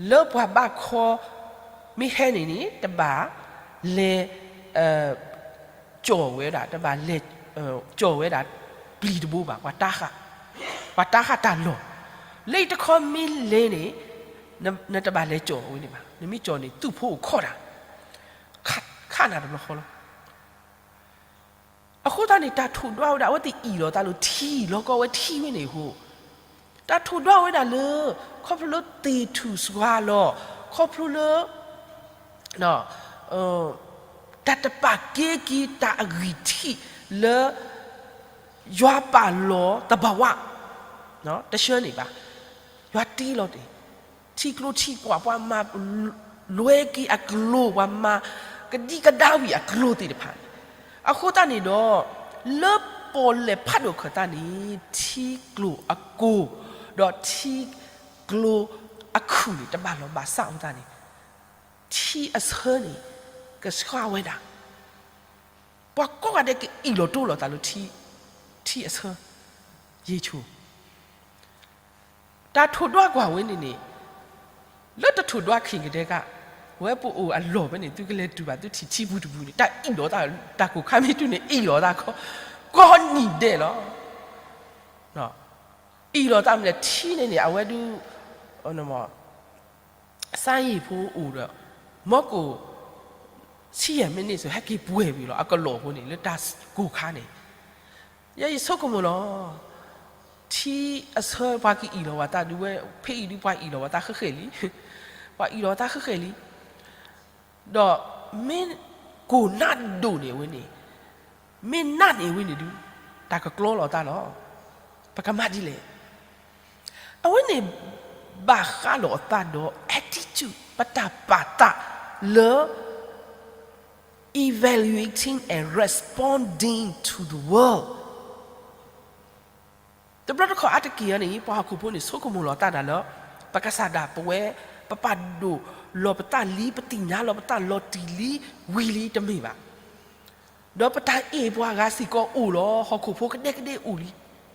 လၢပှၤဘါခီ မ့ၢ်ဟဲန့ၣ်န့ၣ် တဘၣ်လဲၤ ကၠီၣ်ဝဲဒၣ်, တဘၣ်လဲၤ ကၠီၣ်ဝဲဒၣ် ပျံၤတဘိဘၣ်, ပှၤတၢ်ဃၣ်, ပှၤတၢ်ဃၣ်တၢ်လီၢ်, လၢအံၤတခီမ့ၢ်လဲၤန့ၣ် နတဘၣ်လဲၤကၠီၣ်ဝဲန့ၣ်ဘၣ်, နမ့ၢ်ကၠီၣ်န့ၣ် သုးဖိအိၣ်ခိးတၢ်, ခးနၤတဘျီဃီလီၤ. အဃိသတးန့ၣ် တၢ်ထိၣ်ဒွးဝဲဒၣ် အဝဲသ့ၣ်အ့ၣ်လိာ်သးလၢထံ, လီၤကီဝဲထံဝဲန့ၣ်အဃိ, တၢ်ထိၣ်ဒွးဝဲဒၣ်လၢ ခီဖျိလၢသ့ၣ်ထူၣ်စွၤလီၤ, ခီဖျိလၢ တၢ်တပာ်ကဲက့ၤတၢ်အဂံၢ်ထံးလၢ ယွၤပာ်လီၤသဘၣ်ဝါ, တဆှၢန့ၣ်ဘၣ်, ယွၤတ့လီၤတ့ၢ် ထံကျိထံကွၢ် ပှၤမၤလွဲက့ၤအကျိၤ ပှၤမၤကဒံကဒါဝံၤအကျိၤသ့ၣ်တဖၣ်န့ၣ်, အဃိသတးန့ၣ်ဒီး လၢပီၣ်လဲၣ်ဖးဒိၣ်ခၢၣ်သးန့ၣ် ထံကျိအကိၢ် ဒီးထံကျိအခုၣ်န့ၣ် တဘၣ်လီၢ်ဘၣ်စးအဃိသတးန့ၣ် ထံအဆၢန့ၣ် ကဆှါဝဲဒၣ်, ပှၤကိးဂၤဒဲးကအ့ၣ်လိာ်တိလိာ်သးလၢ ထံအဆၢ, ယ့ၣ်ဆိ တၢ်ထိၣ်ဒွးကွၢ်ဝဲန့ၣ်န့ၣ် လၢတထိၣ်ဒွးခံကဒဲက ပဝဲပအိၣ်အလီၢ်ဖဲန့ၣ် သုကလဲၤတုၤဘၣ်သုထံၣ်ထံပူၤတပူၤန့ၣ် တၢ်အ့ၣ်လိာ်သး တၢ်ကိၢ်ခါမ့ၢ်တုၤန့ၣ် အ့ၣ်လိာ်သးခီ ကိးနံၤဒဲးလီၤ. အ့ၣ်လိာ်သးမနုၤလဲၣ် ထံန့ၣ်န့ၣ် အဝဲဒုး စါယံာ်ဖိအိၣ်ဒီး မီၢ်ကိၣ် ဆံယဲၢ်မံးနံးစ့ၢ် ဟဲက့ၤပှဲၤဝံၤလီၤ အကလီၢ်ဖိန့ၣ် လၢတၢ်ကိၢ်ခါန့ၣ် ယဲယဆိကမိၣ်လီၤ. ထံအဆၢပှၤကအ့ၣ်လိာ်ဝဲသးဒုးဝဲ ဖဲအံၤဒုးပှၤအ့ၣ်လိာ်ဝဲသးဃဲးဃဲးလံ, ပှၤအ့ၣ်လိာ်ဝဲသးဃဲးဃဲးလံ. ဒီးမ့ၢ်ကိၢ်နးဒိၣ်န့ၣ်ဝဲန့ၣ်, မ့ၢ်နးန့ၣ်ဝဲန့ၣ်ဒုး တၢ်ကကျီလီၤသးလီၤ. ပကမၤဒ်လဲၣ်. အဝဲန့ၣ် ဘၣ်ဃးလိာ်အသးဒီး attitude ပတၢ်ပာ်သးလၢ evaluating and responding to the world. တဘျီတခီၣ်အါတက့ၢ်အံၤန့ၣ် ပှၤဟီၣ်ခိၣ်ဖိန့ၣ် ဆိကမိၣ်လီၤတၢ်ဒၣ်လၢ ပကစၢ်ဒၣ်ပဝဲ ပပာ်ဒိၣ်လီၤပသးလံ ပသ့ၣ်ညါလီၤပသးလီၤတံၢ်လံ ဝံၤလံတမ့ၢ်ဘၣ်. ဒီးပတၢ်အ့ၣ်ပှၤဂၤစ့ၢ်ကီးအိၣ်လီၤ ဟီၣ်ခိၣ်ဖိကဒဲကဒဲအိၣ်လံ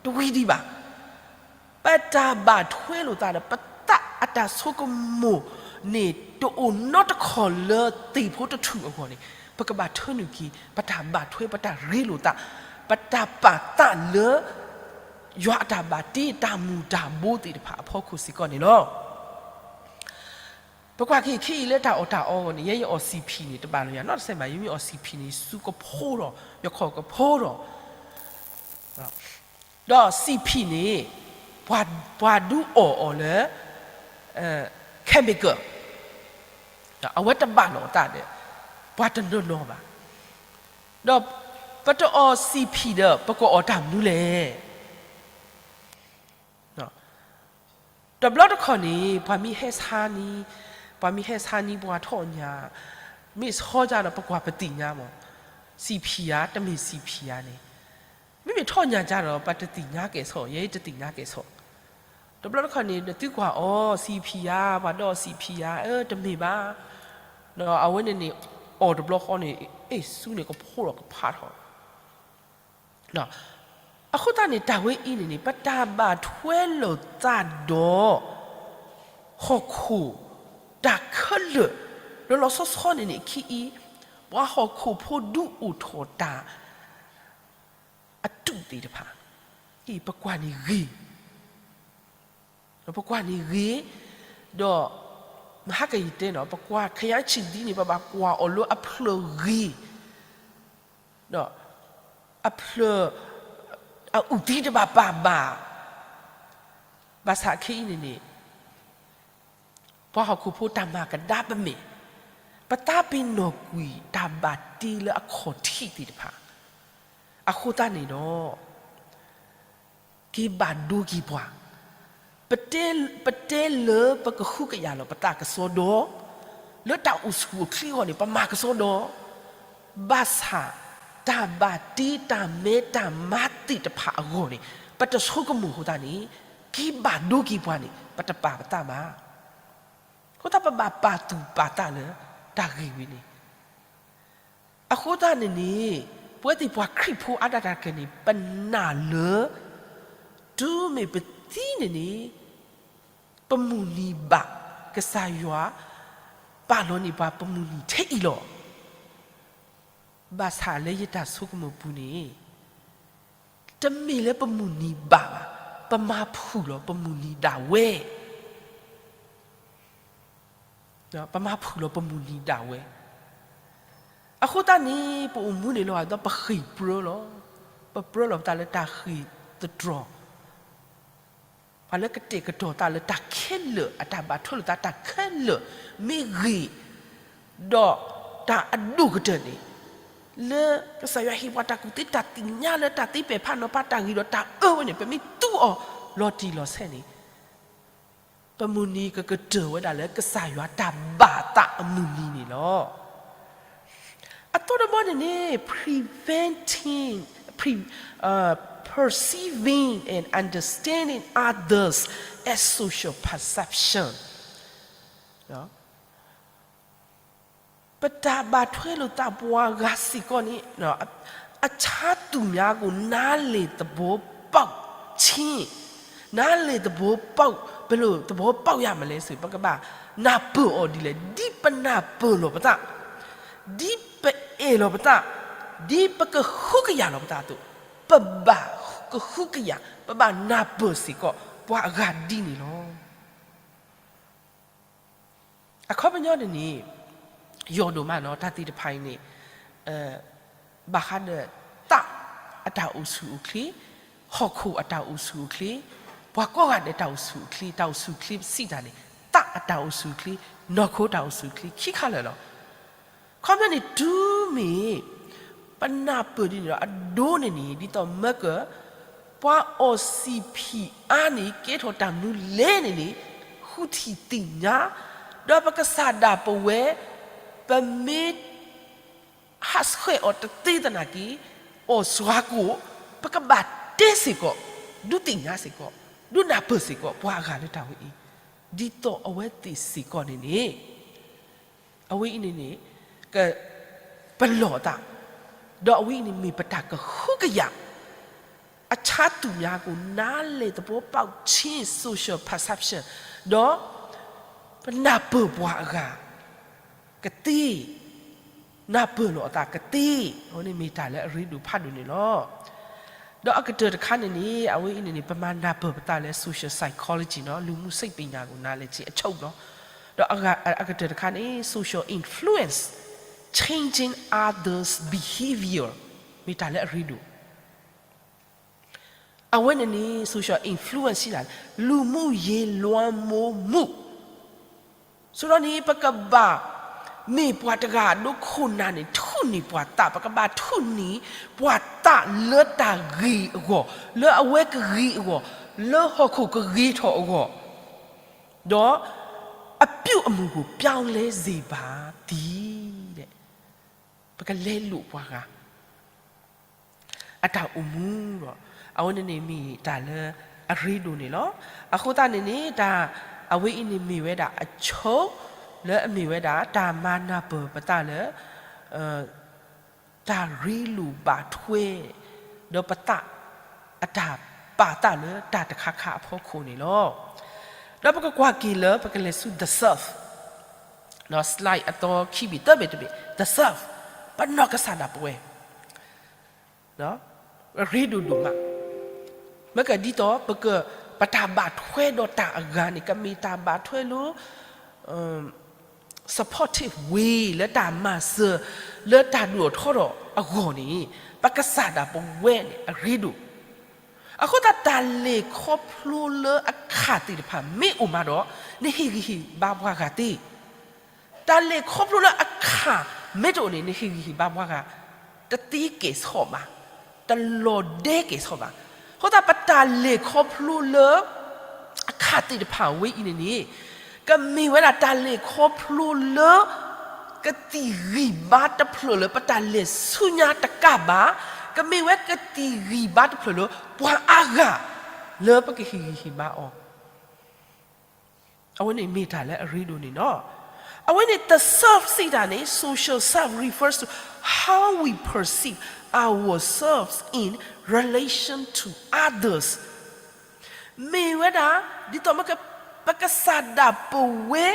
တဝံၤဒံးဘၣ်. ပတၢ်ဘၣ်ထွဲလိာ်သးဒီး ပသးအတၢ်ဆိကမိၣ်န့ၣ် တအိၣ်နီတခီၣ်လၢသ့ၣ်ဖိတထူၣ်အဂီၢ်န့ၣ် ပကဘၣ်ထၢနုာ်က့ၤ ပတၢ်ဘၣ်ထွဲ ပတၢ်ရ့လိာ်သး ပတၢ်ပာ်သးလၢ ယွၤအတၢ်ဘၣ်တ့တၢ်မူၤတၢ်ဘှီးသ့ၣ်တဖၣ်အဖီခိၣ်စ့ၢ်ကီးန့ၣ်လီၤ. ပကွၢ်က့ၤခဲအံၤလၢတၢ်အီၣ်တၢ်အီအဂီၢ်န့ၣ် ယဲယအီၣ်စံၣ်ဖံၣ်န့ၣ် တဘၣ်လၢယၤနီတစဲးဘၣ် ယမ့ၢ်အီၣ်စံၣ်ဖံၣ်န့ၣ် ယစုကဖိဒီး ယခီၣ်ကဖိဒီး ဒီးစံၣ်ဖံၣ်န့ၣ် ပှၤဒုးအီၣ်အီၤလၢ chemical အဝဲတဘၣ်လိာ်အသးဒီး ပှၤတနီၤနီၤဘၣ်. ဒီးပတအီၣ်စံၣ်ဖံၣ်ဒီး ပကအီၣ်တၢ်မနုၤလဲၣ်. တဘျီတခီၣ်န့ၣ် ပှၤမ့ၢ်ဟဲဆါနံၤ, ပှၤမ့ၢ်ဟဲဆါနံၤ ပှၤထီၣ်ညၣ်, မ့ၢ်ဆီဒ်ဒီး ပကွၢ်ပသ့ၣ်ညါမး, စံၣ်ဖံၣ်ဧါ တမ့ၢ်စံၣ်ဖံၣ်ဧါန့ၣ်, မ့မ့ၢ်ထီၣ်ညၣ်ဒ်ဒီး ပတသ့ၣ်ညါကဲၣ်ဆိး, ယဲတသ့ၣ်ညါကဲၣ်ဆိး. တဘျီတခီၣ်န့ၣ် သုကွၢ်အီၤ စံၣ်ဖံၣ်ဧါ, ပှၤဒီးစံၣ်ဖံၣ်ဧါ, အၢ တမ့ၢ်ဘၣ်. ဒီးအဝဲန့ၣ်န့ၣ် အီၣ်တဘျီဃီန့ၣ် အ့ၣ် စူန့ၣ်ကဖိးဒီးကဖးထီၣ် အဃိသတးန့ၣ် တၢ်ဝဲအံၤန့ၣ်န့ၣ် ပတၢ်ဘၣ်ထွဲလိာ်သးဒီး ဟီၣ်ခိၣ် တၢ်ခဲလၢာ် လီၤလီၤဆီဆီန့ၣ်န့ၣ် အခံအံၤ ပှၤဟီၣ်ခိၣ်ဖိဒုးအိၣ်ထီၣ်တၢ် အတူးသ့ၣ်တဖၣ် အံၤ ပကွၢ်န့ၣ်ဂ့ၤ ပကွၢ်န့ၣ်ဂ့ၤ, ဒီး မဟါကယတဲနီၤ ပကွၢ် ခယါဆံၣ်ဒံန့ၣ် ပဘၣ်ကွၢ်အီၤလၢအဖျၢၣ်ဂ့ၤ, ဒီးအဖျၢၣ် အအုၣ်သံတဘၣ်ပာ်ဘၣ်, ဘၣ်ဆၣ်ခဲအံၤန့ၣ်န့ၣ် ပှၤဟီၣ်ခိၣ်ဖိတၢ်မၤကဒါပမဲာ်, ပသးပ့ၤနီၣ်ကွံာ်တၢ်ဘၣ်တ့လၢအခီၣ်ထံးသ့ၣ်တဖၣ်, အဃိသတးန့ၣ်ဒီး က့ၤဘၣ်ဒိက့ၤပှၤ, ပတဲလၢပကဟုကယာ်လီၤပသးကစီဒီ, လၢတၢ်အိၣ်ဆူၣ်အိၣ်ချ့အဂီၢ်န့ၣ် ပမၤကစီဒီ, ဘၣ်ဆၣ် တၢ်ဘၣ်တ့တၢ်မဲတၢ်မါသ့ၣ်တဖၣ်အဂီၢ်န့ၣ် ပတဆိကမိၣ်အဃိသတးန့ၣ် က့ၤဘၣ်ဒိက့ၤပှၤန့ၣ် ပတပာ်ပသးဘၣ်. အဃိသတးပဘၣ်ပာ်သူၣ်ပာ်သးလၢ တၢ်ဂ့ၢ်ဝဲန့ၣ် အဃိသတးန့ၣ်န့ၣ် ပဝဲသ့ၣ်ပှၤခရံာ်ဖိအါဒၣ်တၢ်တခါန့ၣ် ပနာ်လၢ တုၤမ့ၢ်ပသံန့ၣ်န့ၣ် ပမုၢ်နံၤဘၣ် ကစၢ်ယွၤ ပာ်လီၤန့ၢ်ပှၤပမုၢ်နံၤထဲအံၤလီၤ. ဘၣ်ဆၣ်လၢယတၢ်ဆိကမိၣ်ပူၤန့ၣ် တမ့ၢ်လၢပမုၢ်နံၤဘၣ်ဘၣ်, ပမၤဖုၣ်လီၤပမုၢ်နံၤဒၣ်ဝဲ ပမၤဖုၣ်လီၤပမုၢ်နံၤဒၣ်ဝဲ. အဃိသတးန့ၣ် ပအိၣ်မူန့ၣ်လီၤဒီးပဃ့ၢ်ပြၢလီၤ. ပပြၢလီၤပသးလၢတၢ်ဃ့ၢ်သတြီၤ, ပှၤလၢကတဲာ်ကတီၤသးလၢတၢ်ခဲလၢာ် အတၢ်ဘၣ်ထွဲလိာ်သးတၢ်ခဲလၢာ် မ့ၢ်ဂ့ၤ ဒီးတၢ်အဒိၣ်ကတၢၢ်န့ၣ် လၢကစၢ်ယွၤဟ့ၣ်ပှၤတၢ်ကူၣ်သ့တၢ်သ့ၣ်ညါလၢတၢ်သ့ပဲာ်ဖးနီၤဖးတၢ်ဂ့ၤဒီးတၢ်အၢဝဲန့ၣ် ပမ့ၢ်သူအီၤလီၤတံၢ်လီၤဆဲးန့ၣ် ပမုၢ်နံၤကကတၢၢ်ဝဲဒၣ်လၢကစၢ်ယွၤတၢ်ဘၣ်သးအမုၢ်နံၤန့ၣ်လီၤ. အသီတဘီန့ၣ်န့ၣ် preventing, pre, uh, perceiving and understanding others as social perception ပတၢ်ဘၣ်ထွဲလိာ်သးပှၤဂၤစ့ၢ်ကီးန့ၣ် အဆါသူၣ်ညါကိၣ် နားလည်သဘောပေါက်ခြင်း နားလည်သဘောပေါက်, ဘယ်လိုသဘောပေါက်ရမလဲဆို, ပကဘၣ်နၢ်ပၢၢ်အီၤဒ်လဲၣ်, ဒ်ပနၢ်ပၢၢ်လီၤပသး, ဒ်ပအဲၣ်လီၤပသး, ဒ်ပကဟုကယာ်လီၤပသးအသိး, ပဘၣ်ကဟုကယာ်, ပဘၣ်နၢ်ပၢၢ်စ့ၢ်ကီးပှၤအဂၤဒ်န့ၣ်လီၤ. အခီပညီန့ၣ်န့ၣ်, ယိာ်ဒိၣ်မးနီၤ, တၢ်သ့ၣ်တဖၣ်အံၤန့ၣ် ဘၣ်ဃးဒီးသးအတၢ်အိၣ်ဆူၣ်အိၣ်ချ့, ဟီၣ်ခိၣ်အတၢ်အိၣ်ဆူၣ်အိၣ်ချ့, ပှၤကိးဂၤဒဲးတၢ်အိၣ်ဆူၣ်အိၣ်ချ့, တၢ်အိၣ်ဆူၣ်အိၣ်ချ့ပစံးတၢ်န့ၣ်, သးအတၢ်အိၣ်ဆူၣ်အိၣ်ချ့, နီၢ်ခိတၢ်အိၣ်ဆူၣ်အိၣ်ချ့ ခံခါလၢာ်လီၤ. ခီပညီန့ၣ် တုၤမ့ၢ် ပနၢ်ပၢၢ်ဒ်န့ၣ်ဒီး အဒိန့ၣ်န့ၣ် ဒ်သိးမၢကၢၢ် ပှၤအီၣ်စံာ်ဖံးအါန့ၣ် ကဲထီၣ်တၢ်မနုၤလဲၣ်န့ၣ်န့ၣ် ဃုထံၣ်သ့ၣ်ညါ, ဒီးပကစၢ်ဒၣ်ပဝဲ ပမ့ၢ် ဟးဆှဲးအီၤတသ့သနာ်က့ အီၣ်စှၤကိၣ်, ပကဘၣ်တဲစ့ၢ်ကီး, ဒုးသ့ၣ်ညါစ့ၢ်ကီး, ဒုးနၢ်ပၢၢ်စ့ၢ်ကီး ပှၤအဂၤလၢတၢ်ဝဲအံၤ, ဒ်သိးအဝဲသ့ၣ်စ့ၢ်ကီးန့ၣ်န့ၣ် အဝဲအံၤန့ၣ်န့ၣ် ကပလီၢ်အသး, ဒီးအဝဲအံၤန့ၣ်မ့ၢ်ပတၢ်ကဟုကယာ်, အဆါသူၣ်မးကိၣ် နားလည်သဘောပေါက်ခြင်း social perception, ဒီး ပနၢ်ပၢၢ်ပှၤအဂၤ ကသ့, နၢ်ပၢၢ်လီၤအသးကသ့, အဝဲန့ၣ်မ့ၢ်တၢ်လၢအရ့ဒိၣ်ဖးဒိၣ်န့ၣ်လီၤ. ဒီးအကတၢၢ်တခါန့ၣ်န့ၣ် အဝဲအံၤန့ၣ်န့ၣ် ပမၤနၢ်ပၢၢ်ပသးလၢ social psychology နီၤ, လူမှုစိတ်ပညာကို နားလည်ခြင်းအချုပ် နီၤ, ဒီးအကတၢၢ်တခါန့ၣ် social influence, changing others' behavior မ့ၢ်တၢ်လၢအရ့ဒိၣ် အဝဲန့ၣ်န့ၣ် social influence စံးဒၣ် လူမှုရေးလွှမ်းမိုးမှု, ဆိုတော့န့ၣ် ပကဘၣ်မ့ၢ်ပှၤတဂၤအဒိခိၣ်နၢ်န့ၣ် ထုးန့ၢ်ပှၤသး, ပကဘၣ်ထုးန့ၢ်ပှၤသးလၢတၢ်ဂ့ၤအဂီၢ်, လၢအဝဲကဂ့ၤအဂီၢ်, လၢဟီၣ်ခိၣ်ကဂ့ၤထီၣ်အဂီၢ်, ဒီး အပြုအမူကို ပြောင်းလဲစေပါသည် ပကလဲလိာ်ပှၤဂၤ အတၢ်အိၣ်မူဒီး အဝဲန့ၣ်န့ၣ်မ့ၢ်တၢ်လၢအရ့ဒိၣ်န့ၣ်လီၤ. အဃိသတးန့ၣ်န့ၣ် တၢ်အဝဲအံၤန့ၣ်မ့ၢ်ဝဲဒၣ်အဆိ လၢအမ့ၢ်ဝဲဒၣ်တၢ်မၤနၢ်ပၢၢ်ပသးလၢ တၢ်ရ့လိာ်ဘၣ်ထွဲ ဒီးပသးအတၢ်ပာ်သးလၢတၢ်တခါခါအဖီခိၣ်န့ၣ်လီၤ. ဒီးပကကွၢ်က့ၤလၢပကလဲၤဆူ the self, slide အသီခံဘ့ၣ်သၢဘ့ၣ်တဘ့ၣ်, the self, ပနီၢ်ကစၢ်ဒၣ်ပဝဲ ရ့ဒိၣ်ဒိၣ်မး, မ့ၢ်ကဒ်သိး ပက ပတၢ်ဘၣ်ထွဲဒီးတၢ်အဂၤန့ၣ် ကမ့ၢ်တၢ်ဘၣ်ထွဲလၢ supportive way လၢတၢ်မၤစၢၤ လၢတၢ်ဒိၣ်ထီၣ်ထီထီၣ်အဂီၢ်န့ၣ် ပကစၢ်ဒၣ်ပဝဲန့ၣ် အရ့ဒိၣ်. အဃိသတး တၢ်လဲၤခီဖျိလၢအခၣ်သ့ၣ်တဖၣ် မ့ၢ်အိၣ်မးဒီး နဟ့ၣ်ဂံၢ်ဟ့ၣ်ဘါပှၤဂၤသ့ တၢ်လဲၤခီဖျိလၢအခၣ်မ့ၢ်တအိၣ်န့ၣ် နဟ့ၣ်ဂံၢ်ဟ့ၣ်ဘါပှၤဂၤ တသ့ကဲၣ်ဆိးဘၣ်, တလီၤဒဲကဲၣ်ဆိးဘၣ်. အဃိသတး ပတၢ်လဲၤခီဖျိလၢ အခၣ်သ့ၣ်တဖၣ်ဝဲအံၤန့ၣ်န့ၣ် ကမ့ၢ်ဝဲဒၣ်တၢ်လဲၤခီဖျိလၢ ကသံၣ်ဂံၢ်ဘါတဖျၢၣ်လၢပတၢ်လဲၤဆူညါတကးဘၣ်, ကမ့ၢ်ဝဲကသံၣ်ဂံၢ်ဘါတဖျၢၣ်လၢ ပှၤအါဂၤ လၢပကဟ့ၣ်ဂံၢ်ဟ့ၣ်ဘါအီၤ အဝဲန့ၣ်မ့ၢ်တၢ်လၢအရ့ဒိၣ်န့ၣ်လီၤ. အဝဲန့ၣ် the self စံးတၢ်န့ၣ် social self refers to how we perceive ourselves in relation to others. မ့ၢ်ဝဲဒၣ် ဒ်သိးမ့ၢ်က ပကစၢ်ဒၣ်ပဝဲ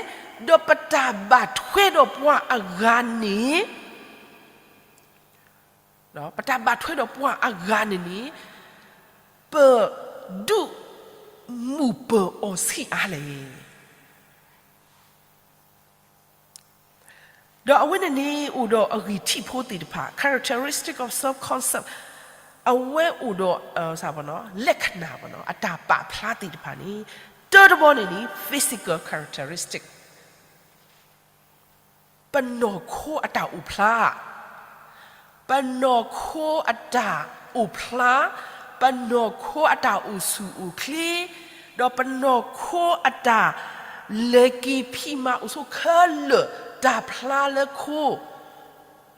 ဒီးပတၢ်ဘၣ်ထွဲဒီးပှၤအဂၤန့ၣ် ပတၢ်ဘၣ်ထွဲဒီးပှၤအဂၤန့ၣ်န့ၣ် ပဒုးမုၢ်ပၢၤအီၤဆံးအါလဲၣ်. ဒီးအဝဲန့ၣ်န့ၣ် အိၣ်ဒီးအဂံၢ်ထံးဖိသ့ၣ်တဖၣ် characteristic of self concept အဝဲအိၣ်ဒီး လက္ခဏာ အတၢ်ပာ်ဖျါသ့ၣ်တဖၣ်န့ၣ် တၢတဘီန့ၣ်န့ၣ် physical characteristic ပနီၢ်ခိအတၢ်အိၣ်ဖျါ, ပနီၢ်ခိအတၢ်အိၣ်ဖျါ, ပနီၢ်ခိအတၢ်အိၣ်ဆူၣ်အိၣ်ချ့, ဒီးပနီၢ်ခိအတၢ်လဲၤက့ၤဖံးမၤအိၣ်ဆိးခဲလၢာ် တၢ်ဖျါလၢခိ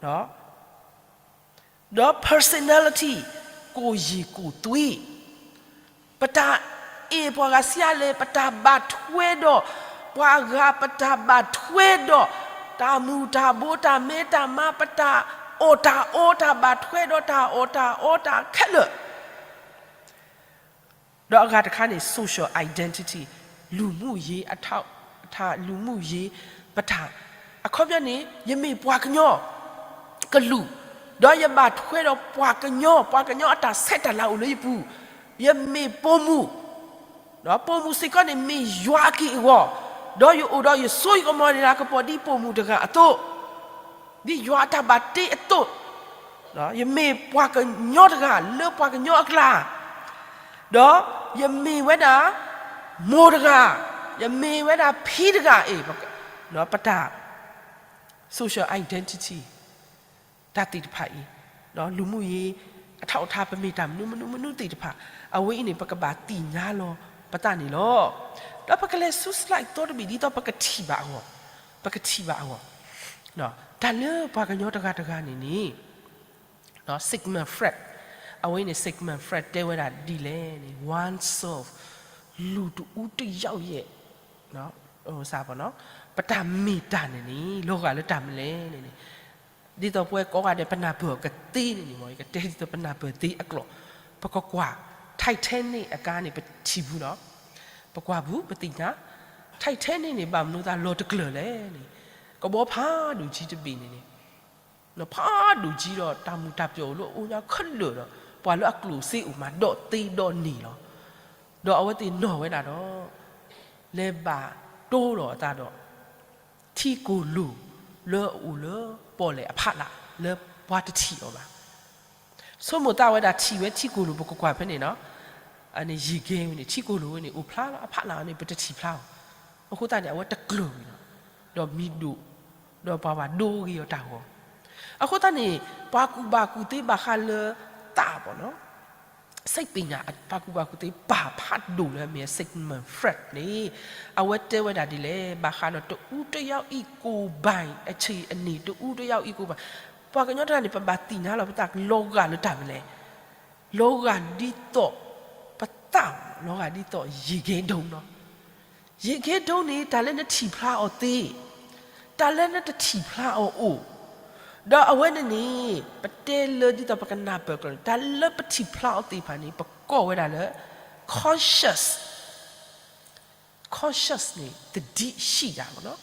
ဒီး personality ကိုယ်ရည်ကိုယ်သွေး, ပတၢ်အဲၣ်ပှၤဂၤဆံးအါလဲၣ်, ပတၢ်ဘၣ်ထွဲဒီးပှၤဂၤ, ပတၢ်ဘၣ်ထွဲဒီးတၢ်မူၤတၢ်ဘိး တၢ်မဲတၢ်မါ, ပတၢ်အီၣ်တၢ်အီ, တၢ်ဘၣ်ထွဲဒီးတၢ်အီၣ်တၢ်အီ တၢ်ခဲလၢာ် ဒီးအဂၤတခါန့ၣ် social identity, လူမှုရေးအထောက်အထား, လူမှုရေး ပတၢ်, အခီပညီန့ၣ် ယမ့ၢ်ပှၤကညီ ကလုာ်, ဒီးယဘၣ်ထွဲဒီးပှၤကညီ, ပှၤကညီအတၢ်ဆဲးတၢ်လၤအိၣ်လၢယပူၤ, ယမ့ၢ်ပိာ်မုၣ်, ဒီးပိာ်မုၣ်စ့ၢ်ကီးန့ၣ်မ့ၢ်ယွၤအက့ၢ်အဂီၤ, ဒီးယအိၣ်ဒီးယစိယကမီၤန့ၣ်လၢကပီၤဒ်ပိာ်မုၣ်တဂၤအသိး, ဒ်ယွၤအတၢ်ဘၣ်တ့အသိး, ယမ့ၢ်ပှၤကညီတဂၤလၢပှၤကညီအကျါ, ဒီးယမ့ၢ်ဝဲဒၣ် မိၢ်တဂၤ, ယမ့ၢ်ဝဲဒၣ်ဖံတဂၤအံၤ, ပတၢ် social identity တၢ်သ့ၣ်တဖၣ်အံၤ, လူမှုရေးအထောက်အထား ပမ့ၢ်တၢ်မနုၤမနုၤမနုၤသ့ၣ်တဖၣ်, အဝဲအံၤန့ၣ် ပကဘၣ်သ့ၣ်ညါလီၤပသးန့ၣ်လီၤ. ဒီးပကလဲၤဆူ slide သီတဘ့ၣ် ဒ်သိးပကထံၣ်ဘၣ်အဂီၢ်, ပကထံၣ်ဘၣ်အဂီၢ်, တၢ်လၢပှၤကညီတဂၤတဂၤန့ၣ်န့ၣ် Sigmund Freud, အဝဲန့ၣ် Sigmund Freud တဲဝဲဒၣ်ဒ်လဲၣ်န့ၣ် oneself, လူတစ်ဦးတစ်ယောက်ရဲ့ ပတၢ်မ့ၢ်တၢ်န့ၣ်န့ၣ် လီၤဂာ်လၢတၢ်မနုၤလဲၣ်န့ၣ်န့ၣ်, ဒ်သိးပဝဲကိးဂၤဒဲး ပနၢ်ပၢၢ်အီၤကသ့န့ၣ်န့ၣ် မ်ယကတဲဒ်သိးပနၢ်ပၢၢ်သ့အကျိာ်, ပကကွၢ် Titanic အကါန့ၣ် ပထံၣ်ဘူးနီၤ, ပကွၢ်ဘူး ပသ့ၣ်ညါ, Titanic န့ၣ် ဘၣ်မနုၤသးလီၤတကျၢၤလဲၣ်န့ၣ်, ကဘီဖးဒိၣ်ကၠံတဘ့ၣ်န့ၣ်န့ၣ် ဖးဒိၣ်ကၠံဒီး တၢ်မုာ်တၢ်ပျီၤအိၣ်လၢအအိၣ်ညါခဲလၢာ်ဒီး ပှၤလၢအကျိၣ်စ့အိၣ်မးဒီးသ့ဒီးန့ၢ်လီၤ. ဒီးအဝဲသ့ၣ်နီၣ်ဝဲဒၣ်ဒီး လဲၤဘၣ်တိၢ်ဒီးအသးဒီး ထံကိၢ်လိၤလၢအအိၣ်လၢပီၣ်လဲၣ်အဖီလာ် လၢပှၤတထံၣ်အီၤဘၣ်. ဆိကမိၣ်သးဝဲဒၣ်ထံၣ်ဝဲထံကိၢ်လိၤ ပကကွၢ်ဖဲန့ၣ်နီၤ, အန့ၣ်ယံာ်ကဲဝဲန့ၣ် ထံကိၢ်လိၤဝဲန့ၣ် အိၣ်ဖျါလီၤ အဖီလာ်န့ၣ် ပတထံၣ်ဖျါအီၤ, အဃိသတးန့ၣ် အဝဲတကျၢၤဝံၤနီၤ, ဒီးမံၤဒိၣ်, ဒီးပှၤဘၣ်ဒိဂ့ၤအီၤတၢ်ဂီၤ, အဃိသတးန့ၣ် ပှၤကူၣ်ဘၣ်ကူၣ်သ့ဘၣ်ဃးလၢသးဘၣ်နီၤ စ့ပညး ပှၤကူၣ်ဘၣ်ကူၣ်သ့ဘၣ်ဖးဒိၣ်လၢအမ့ၢ် Sigmund Freud န့ၣ်, အဝဲတဲဝဲဒၣ်ဒ်လဲၣ်, ဘၣ်ဃးဒီး တစ်ဦးတစ်ယောက်၏ ကိုယ်ပိုင်အခြေအနေ, တစ်ဦးတစ်ယောက်၏ ကိုယ်ပိုင်, ပှၤကညီတဂၤန့ၣ် ပဘၣ်သ့ၣ်ညါလီၤပသးလီၤဂာ်လၢတၢ်မနုၤလဲၣ်, လီၤဂာ်ဒ်သိးပသး, လီၤဂာ်ဒ်သိးယံာ်ကဲဒိၣ်နီၤ ယံာ်ကဲဒိၣ်န့ၣ် တၢ်လၢနထံၣ်ဖျါအီၤသ့, တၢ်လၢနတထံၣ်ဖျါအီၤအိၣ်, ဒီးအဝဲန့ၣ်န့ၣ် ပတဲလၢဒ်သိးပကနၢ်ပၢၢ်ကျၢၤန့ၣ် တၢ်လၢပထံၣ်ဖျါအီၤသ့ၣ်တဖၣ်န့ၣ် ပကိးဝဲဒၣ်လၢ conscious, conscious န့ၣ် သတိရှိတာပေါ့နော်,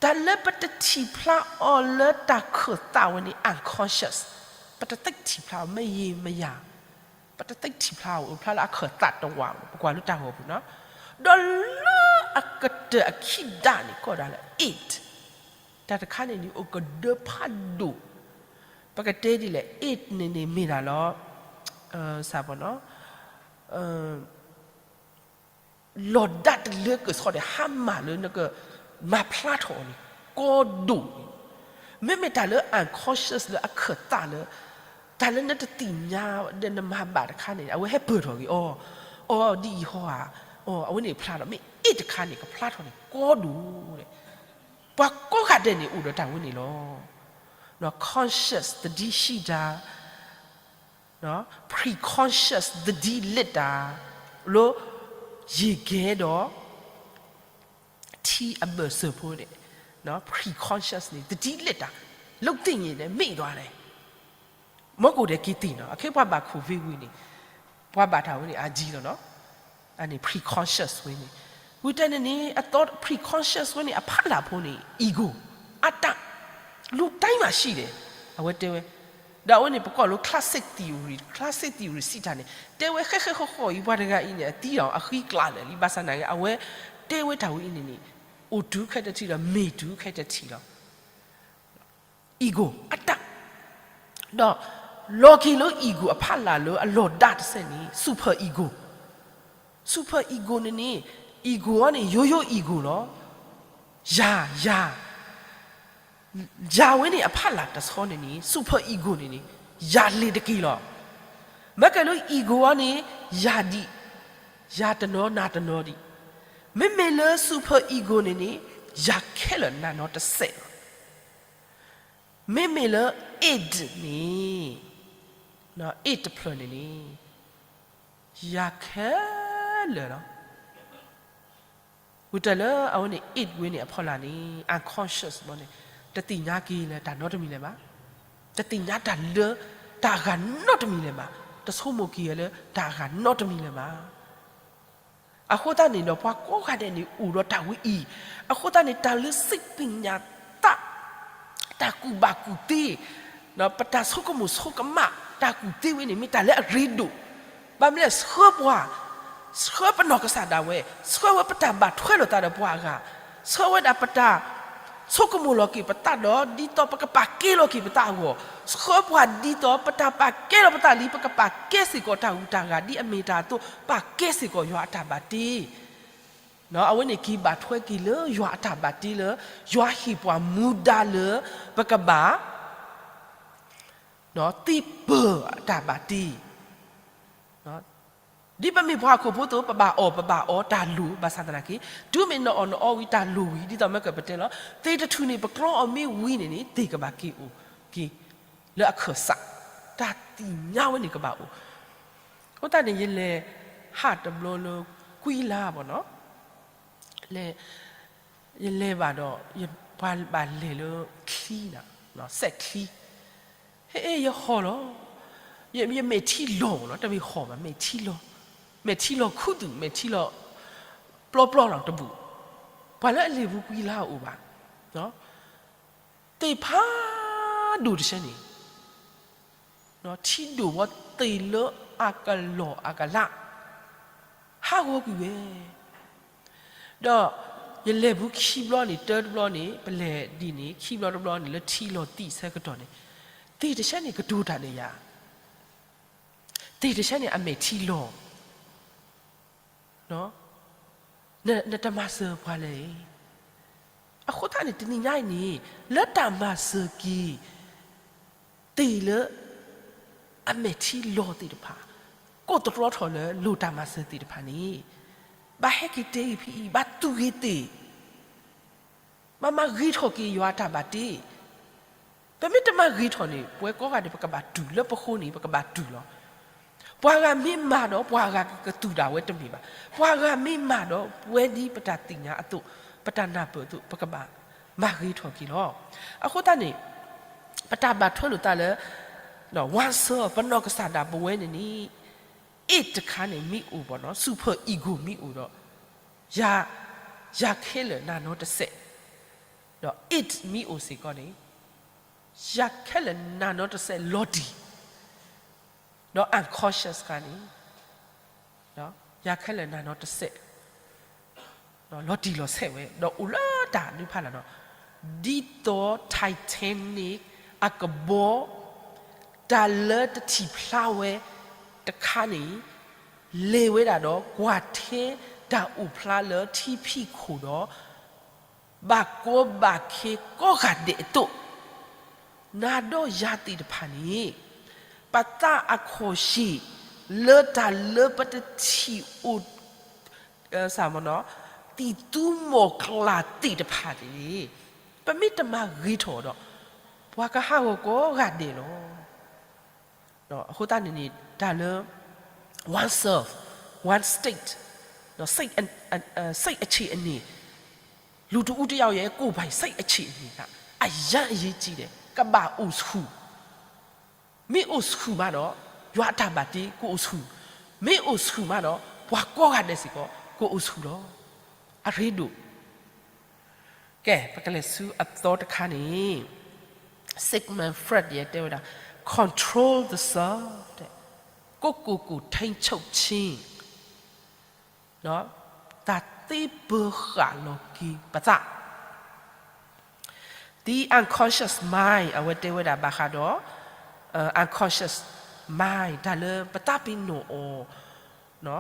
တၢ်လၢပတထံၣ်ဖျါအီၤလၢတၢ်ခၢၣ်သးဝဲန့ၣ် unconscious, ပတသိၣ်ထံၣ်ဖျါအီၤ မယံာ်မယၤ, ပတသိၣ်ထံၣ်ဖျါအီၤ အိၣ်ဖျါလၢအခၢၣ်သးတဝး ပကွၢ်လၢတၢ်ဂီၤပူၤနီၤ, ဒီးလၢအကတၢၢ်အခံဒၣ်န့ၣ် ကိးဒၣ်လၢ id, တၢ်တခါန့ၣ်န့ၣ် အိၣ်ကဒၢဖးဒိၣ်, ပကတဲဒ်လဲၣ် id န့ၣ်န့ၣ်မ့ၢ်ဒၣ်လီၤ, စးပနီၤ လီၤဒၣ်တလၢကစီဒီး ဟါမၢ်လၢနကမၤဖျါထီၣ်အီၤန့ၣ် ကီဒိၣ်န့ၣ်, မ့မ့ၢ်တၢ်လၢ unconscious လၢအခၢၣ်သးလၢ တၢ်လၢနတသ့ၣ်ညါဒီးနမၤဘၣ်တခါန့ၣ် အဝဲဟဲပၢၢ်ထီၣ်က့ၤအီၤ, အီ ဒ်အံၤဟီဧါ, အီ အဝဲန့ၣ်ဖျါထီၣ် မ့ၢ် id တခါန့ၣ် ကဖျါထီၣ်န့ၣ်ကီဒိၣ်န့ၣ်, ပှၤကိးဂၤဒဲးန့ၣ်အိၣ်ဒီးတၢ်ဝဲန့ၣ်လီၤ, conscious သတိရှိတာ preconscious သတိလစ်တာ, လၢ ယံာ်ကဲဒီး ထံအဘၢၣ်စၢၤဖိန့ၣ်, preconscious န့ၣ် သတိလစ်တာ, လုပ်သင့်ရင်လည်း မေ့သွားတယ်, မ့ၢ်ကအိၣ်ဒီးက့ၤသ့ၣ်နီၤ, အခ့ပှၤဘၣ်ခိၣ်ဝ့ဝ့န့ၣ်, ပှၤဘၣ်တၢ်ဝဲန့ၣ် အါကံလီၤနီၤ, အန့ၣ် preconscious ဝဲန့ၣ်, ဝံၤတဲန့ၣ်န့ၣ် အသီ preconscious ဝဲန့ၣ် အဖီလာ်ဖိန့ၣ် ego, အတၢ် လူတိုင်းမှာရှိတယ်, အဝဲတဲဝဲ, ဒီးအဝဲန့ၣ် ပကိးလၢ classic theory, classic theory စံးတၢ်န့ၣ် တဲဝဲဃဲဃဲဃီဃီအံၤ ပှၤတဂၤအံၤန့ၣ် အသံဒီးအဃံကျါလၢာ်လံ, ဘၣ်ဆၣ်သနာ်က့ အဝဲတဲဝဲတၢ်ဝဲအံၤန့ၣ်န့ၣ် အိၣ်တုၤခဲတထံၣ်ဒီး မ့ၢ်တုၤခဲတထံၣ်လီၤ. ego အတၢ်, ဒီးလီၤက့ၤလၢ ego အဖီလာ်လၢအလီၤဒၣ်တစဲးန့ၣ် super ego, super ego န့ၣ်န့ၣ် ego အံၤန့ၣ် ရိုးရိုး ego လီၤ. ယၤ, ယၤ, ယၤဝဲန့ၣ်အဖီလာ်တဆီန့ၣ်န့ၣ် super ego န့ၣ်န့ၣ် ယၤလ့ၤတက့ၢ်လီၤ. မ့ၢ်ကဲလၢ ego အံၤန့ၣ် ယၤဒံး, ယၤတနီၤနၤတနီၤဒံး. မ့မ့ၢ်လၢ super ego န့ၣ်န့ၣ် ယၤခဲလၢာ်နၤနီတစဲးလီၤ. မ့မ့ၢ်လၢ id န့ၣ်, id တဖျၢၣ်န့ၣ်န့ၣ် ယၤခဲလၢာ်လီၤ. ဝံၤတၢ်လၢအဝဲန့ၣ် id ဝဲန့ၣ်အဖီလာ်န့ၣ် unconscious ဘီန့ၣ် တသ့ၣ်ညါက့ၤလၢတၢ်နီတမံၤလၢၤဘၣ်. တသ့ၣ်ညါတၢ်လၢတၢ်အဂၤနီတမံၤလၢၤဘၣ်. တဆိကမိၣ်က့ၤလၢတၢ်အဂၤနီတမံၤလၢၤဘၣ်. အဃိသတးန့ၣ်ဒီး ပှၤကိးဂၤဒဲးန့ၣ်အိၣ်ဒီးတၢ်ဝဲအံၤ, အဃိသတးန့ၣ် တၢ်လၢ စိတ်ပညာသတ်, တၢ်ကူၣ်ဘၣ်ကူၣ်သ့, ပတၢ်ဆိကမိၣ်ဆိကမး တၢ်ကူၣ်သ့ဝဲန့ၣ် မ့ၢ်တၢ်လၢအရ့ဒိၣ်, ဘၣ်မနုၤလဲၣ် ဆှၢပှၤ, ဆှၢပနီၢ်ကစၢ်ဒၣ်ဝဲ, ဆှၢဝဲပတၢ်ဘၣ်ထွဲလိာ်သးဒီးပှၤအဂၤ, ဆှၢဝဲဒၣ်ပတၢ် ဆိကမိၣ်လီၤက့ၤပသးဒီး ဒ်သိးပကပာ်ကဲလီၤက့ၤပသးအဂီၢ်, ဆှၢပှၤဒ်သိးပတၢ်ပာ်ကဲလီၤပသးလံ ပကပာ်ကဲစ့ၢ်ကီးတၢ်ဂုၤတၢ်ဂၤဒ်အမ့ၢ်တၢ်အသိး ပာ်ကဲစ့ၢ်ကီးယွၤအတၢ်ဘၣ်တ့ အဝဲန့ၣ်က့ၤဘၣ်ထွဲက့ၤလၢယွၤအတၢ်ဘၣ်တ့လၢ ယွၤဟ့ၣ်ပှၤမူဒါလၢ ပကဘၣ် သံပၢၢ်အတၢ်ဘၣ်တ့ ဒ်ပမ့ၢ်ပှၤဟီၣ်ခိၣ်ဖိအသိး ပဘၣ်အီၣ် ပဘၣ်အီတၢ်လိၣ် ဘၣ်ဆၣ်သနာ်က့ တုၤမ့ၢ်နအီၣ်နအီဝံၤတၢ်လိၣ်ဝံၤ ဒ်သိးမ့ၢ်ကပတဲလီၤ သ့ၣ်တထူၣ်န့ၣ် ပကျီအီၤမ့ၢ်ဝံၤန့ၣ်န့ၣ် သ့ၣ်ကဘၣ်က့ၤအိၣ်က့ၤ လၢအခၢၣ်စး တၢ်သ့ၣ်ညါဝဲန့ၣ်ကဘၣ်အိၣ်. အဃိသတးန့ၣ် ယလဲၤဟးတဘျီလၢကွံလါဘၣ်နီၤ လဲၤ ယလဲၤဘၣ်ဒီး ပှၤဘၣ်လဲၤလၢချံနၤ စဲးချံ ဟဲ ယဟီၣ်လီၤ ယမဲာ်ထံလီၤနီၤ တမ့ၢ်ဟီၣ်ဘၣ် မဲာ်ထံလီၤ မဲာ်ထံလီၤခူသူၣ် မဲာ်ထံလီၤ ပျီပျီလီၤတဘူၣ် ပှၤလၢအလဲၤပူၤကွံလါအအိၣ်ဘၣ် သ့ၣ်ဖးဒိၣ်တဆၢန့ၣ် ထံဒိၣ်ဝဲသ့ၣ်လၢအကလီၢ်အကလး ဟးဂီၤကွံာ်ဝဲ ဒီးယလဲၤပူၤခံဘျီန့ၣ် တၢတဘျီန့ၣ် ပလဲၤဒ်န့ၣ် ခံဘျီတဘျီန့ၣ် လၢထံလီၤသံၣ်ဆၢကတီၢ်န့ၣ် သ့ၣ်တဆၢန့ၣ်ကတိၤတၢ်ဒီးယၤ သ့ၣ်တဆၢန့ၣ်အမဲာ်ထံလီၤ နတမၤစၢၤပှၤလဲၣ်. အဃိသတးန့ၣ် တနံၤညါအံၤန့ၣ် လၢတၢ်မၤစၢၤက့ၤ သ့ၣ်လၢ အမဲာ်ထံလီၤသ့ၣ်တဖၣ် ကိးသတြီထီၣ်လၢလိၣ်တၢ်မၤစၢၤသ့ၣ်တဖၣ်န့ၣ် ဘၣ်ဟဲက့ၤတဲဂ့ၤဖဲအံၤ ဘၣ်သူၣ်ဂ့ၤသ့ၣ် ဘၣ်မၤဂ့ၤထီၣ်က့ၤယွၤအတၢ်ဘၣ်တ့ ပမ့ၢ်တမၤဂ့ၤထီၣ်န့ၣ် ပဝဲကိးဂၤဒဲး ပကဘၣ်တူၢ်လၢပဃိန့ၣ် ပကဘၣ်တူၢ်လီၤ. ပှၤဂၤမ့ၢ်မၤဒီး ပှၤဂၤကကသူၣ်ဒၣ်ဝဲတမ့ၢ်ဘၣ်. ပှၤဂၤမ့ၢ်မၤဒီး ပဝဲဒ်ပတၢ်သ့ၣ်ညါအသိး ပတၢ်နၢ်ပၢၢ်အသိး ပကဘၣ်မၤဂ့ၤထီၣ်က့ၤလီၤ. အဃိသတးန့ၣ် ပတၢ်ဘၣ်ထွဲလိာ်သးလၢ ဝါစၢၤ ပနီၢ်ကစၢ်ဒၣ်ပဝဲန့ၣ်န့ၣ် it တခါန့ၣ်မ့ၢ်အိၣ်ဘၣ်နီၤ super ego မ့ၢ်အိၣ်ဒီး ယၤ ယၤခဲလၢာ်နၤနီတစဲး ဒီး it မ့ၢ်အိၣ်စ့ၢ်ကီးန့ၣ် ယၤခဲလၢာ်နၤနီတစဲးလီၤတံၢ် ဒီး unconscious တခါန့ၣ် ယၤခဲလၢာ်နၤနီတစဲး လီၤတံၢ်လီၤဆဲးဝဲ ဒီးအိၣ်လၢတၢ်ဒုးဖးလၢ်ဒီး ဒ်သိး Titanic အကဘီ တၢ်လၢတထံၣ်ဖျါဝဲတခါန့ၣ် လဲၤဝဲဒၣ်ဒီးကွၢ်ထဲတၢ်အိၣ်ဖျါလၢထံဖံးခိၣ်ဒီး ဘၣ်ကီဘၣ်ခဲကိးဂၤဒဲးအသိး နၤဒီးယၤသ့ၣ်တဖၣ်န့ၣ် ပသးအခီၣ်ရှ့ၣ် လၢတၢ်လၢပတထံၣ်အိၣ် သံၣ်သူမီၢ်ကျၢ်သ့ၣ်တဖၣ်န့ၣ် ပမ့ၢ်တမၤဂ့ၤထီၣ်ဒီး ပှၤကဟးဂီၤကိးဂၤဒဲးလီၤ. အဃိသတးန့ၣ်န့ၣ် တၢ်လၢ oneself, one's state, စိတ် အ စိတ်အခြေအနေ, လူတစ်ဦးတစ်ယောက်ရဲ့ကိုယ်ပိုင်စိတ်အခြေအနေက အရမ်းအရေးကြီးတယ်, ကဘၣ်အိၣ်ဆူၣ် မ့ၢ်အိၣ်ဆူၣ်မးဒီး ယွၤအတၢ်ဘၣ်တ့ကအိၣ်ဆူၣ်, မ့ၢ်အိၣ်ဆူၣ်မးဒီး ပှၤကိးဂၤဒဲးစ့ၢ်ကီး ကအိၣ်ဆူၣ်လီၤ. အရ့ဒိၣ် ကဲ ပကလဲၤဆူအသီတခါန့ၣ် Sigmund Freud ယဲတဲဝဲဒၣ် control the self ကိုယ့်ကိုယ်ကိုထိန်းချုပ်ခြင်း တၢ်သ့ပၢၤဃာ်လီၤက့ၤပသး The unconscious mind အဝဲတဲဝဲဒၣ်ဘၣ်ဃးဒီး unconscious mind တၢ်လၢပသးပ့ၤနီၣ်အီၤ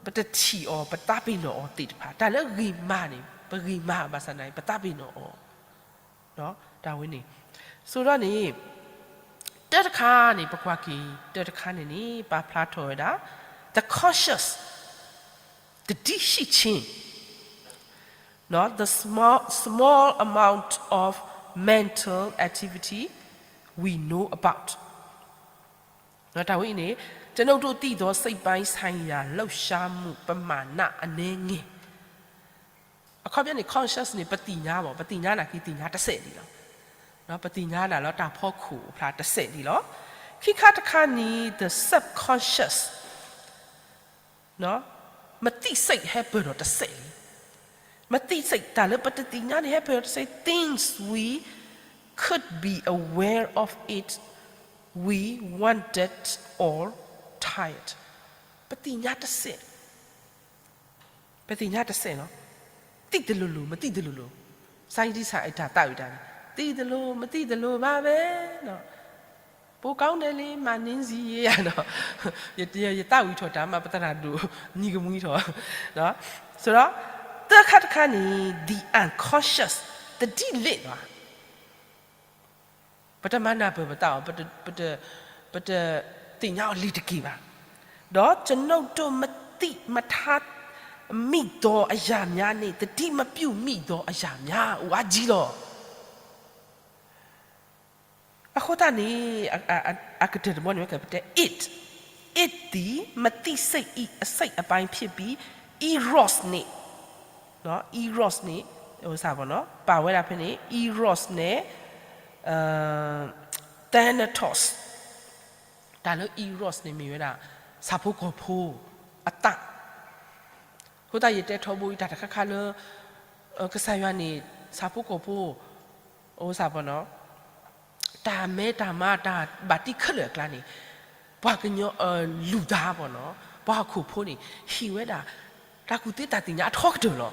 ပတထံၣ်အီၤ ပသးပ့ၤနီၣ်အီၤသ့ၣ်တဖၣ် တၢ်လၢဂ့ၤမးန့ၣ် ပဂ့ၤမးဘၣ်ဆၣ်သနာ်က့ ပသးပ့ၤနီၣ်အီၤ တၢ်ဝဲန့ၣ် ဆိုတော့န့ၣ် တၢတခါန့ၣ် ပကွၢ်က့ၤ တၢတခါန့ၣ်န့ၣ် ပာ်ဖျါထီၣ်ဝဲဒၣ် the conscious သတိရှိခြင်း the small small amount of mental activity we know about တၢ်ဝဲအံၤန့ၣ် ကျွန်ုပ်တို့သိသောစိတ်ပိုင်းဆိုင်ရာလှုပ်ရှားမှုပမာဏအနည်းငယ် အခီပညီန့ၣ် conscious န့ၣ် ပသ့ၣ်ညါဘၣ် ပသ့ၣ်ညါနာ်က့သ့ၣ်ညါတစဲးဒံးလီၤ. ပသ့ၣ်ညါနၤလၢတၢ်ဖီခိၣ်အဖျါတစဲးဒံးလီၤ. ခံခါတခါန့ၣ် the subconscious, မသံစိတ်ဟဲပၢၢ်ထီၣ်တစဲးလံ. မသံစိတ် တၢ်လၢပတသ့ၣ်ညါန့ၣ် ဟဲပၢၢ်ထီၣ်တစဲး, things we could be aware of it, we wanted or tired. ပသ့ၣ်ညါတစဲး ပသ့ၣ်ညါတစဲးလီၤ. သံသလိၤလိၤ မသံသလိၤလိၤ, scientist အတၢ်သးဝံၣ်တၢ်န့ၣ် သံသလိၤ မသံသလိၤဘၣ်ဝဲနီၤ, ပိုကောင်းတယ်လေ မနင်းဇီရေးနီၤ, ယသးဝံၣ်ထီၣ်တၢ်မး ပသရၣ်ဒိၣ် နံၤကမှံထီၣ်, ဆိုတော့ သၢခါတခါန့ၣ် the unconscious သတိလ့ၣ်လီၤ. ပတမၤနၢ်ပၢၢ်ပသးအီၤ, ပတသ့ၣ်ညါအီၤလံၤတက့ၢ်ဘၣ်. ဒီးကျွန်ုပ်တို့မသိမှတ်မိသောအရာများနှင့် သတိမပြုမိသောအရာများ အိၣ်အါကံလီၤ. အဃိသတးန့ၣ် အကတၢၢ်တဘီန့ၣ် ပတဲ it, it သည် မသံစိတ်၏ အစိတ်အပိုင်းဖြစ်ပြီး eros နှင့် eros န့ၣ် ပာ်ဝဲဒၣ်ဖဲန့ၣ် eros န့ၣ် thanatos, တၢ်လၢ eros န့ၣ်မ့ၢ်ဝဲဒၣ် ဆၣ်ဖိကီၢ်ဖိအသး. အဃိသတးယတဲထီဘိအံၤ တၢ်တခါခါလၢ ကစၢ်ယွၤန့ၣ် ဆၣ်ဖိကီၢ်ဖိ တၢ်မဲတၢ်မါ တၢ်ဘၣ်တံၢ်ခဲလၢာ်အကျါန့ၣ် ပှၤကညီ လူၤသးပှၤနီၤ ပှၤဟီၣ်ခိၣ်ဖိန့ၣ် ဟ့ၣ်ဝဲဒၣ် တၢ်ကူၣ်သ့တၢ်သ့ၣ်ညါအထီကတၢၢ်လီၤ.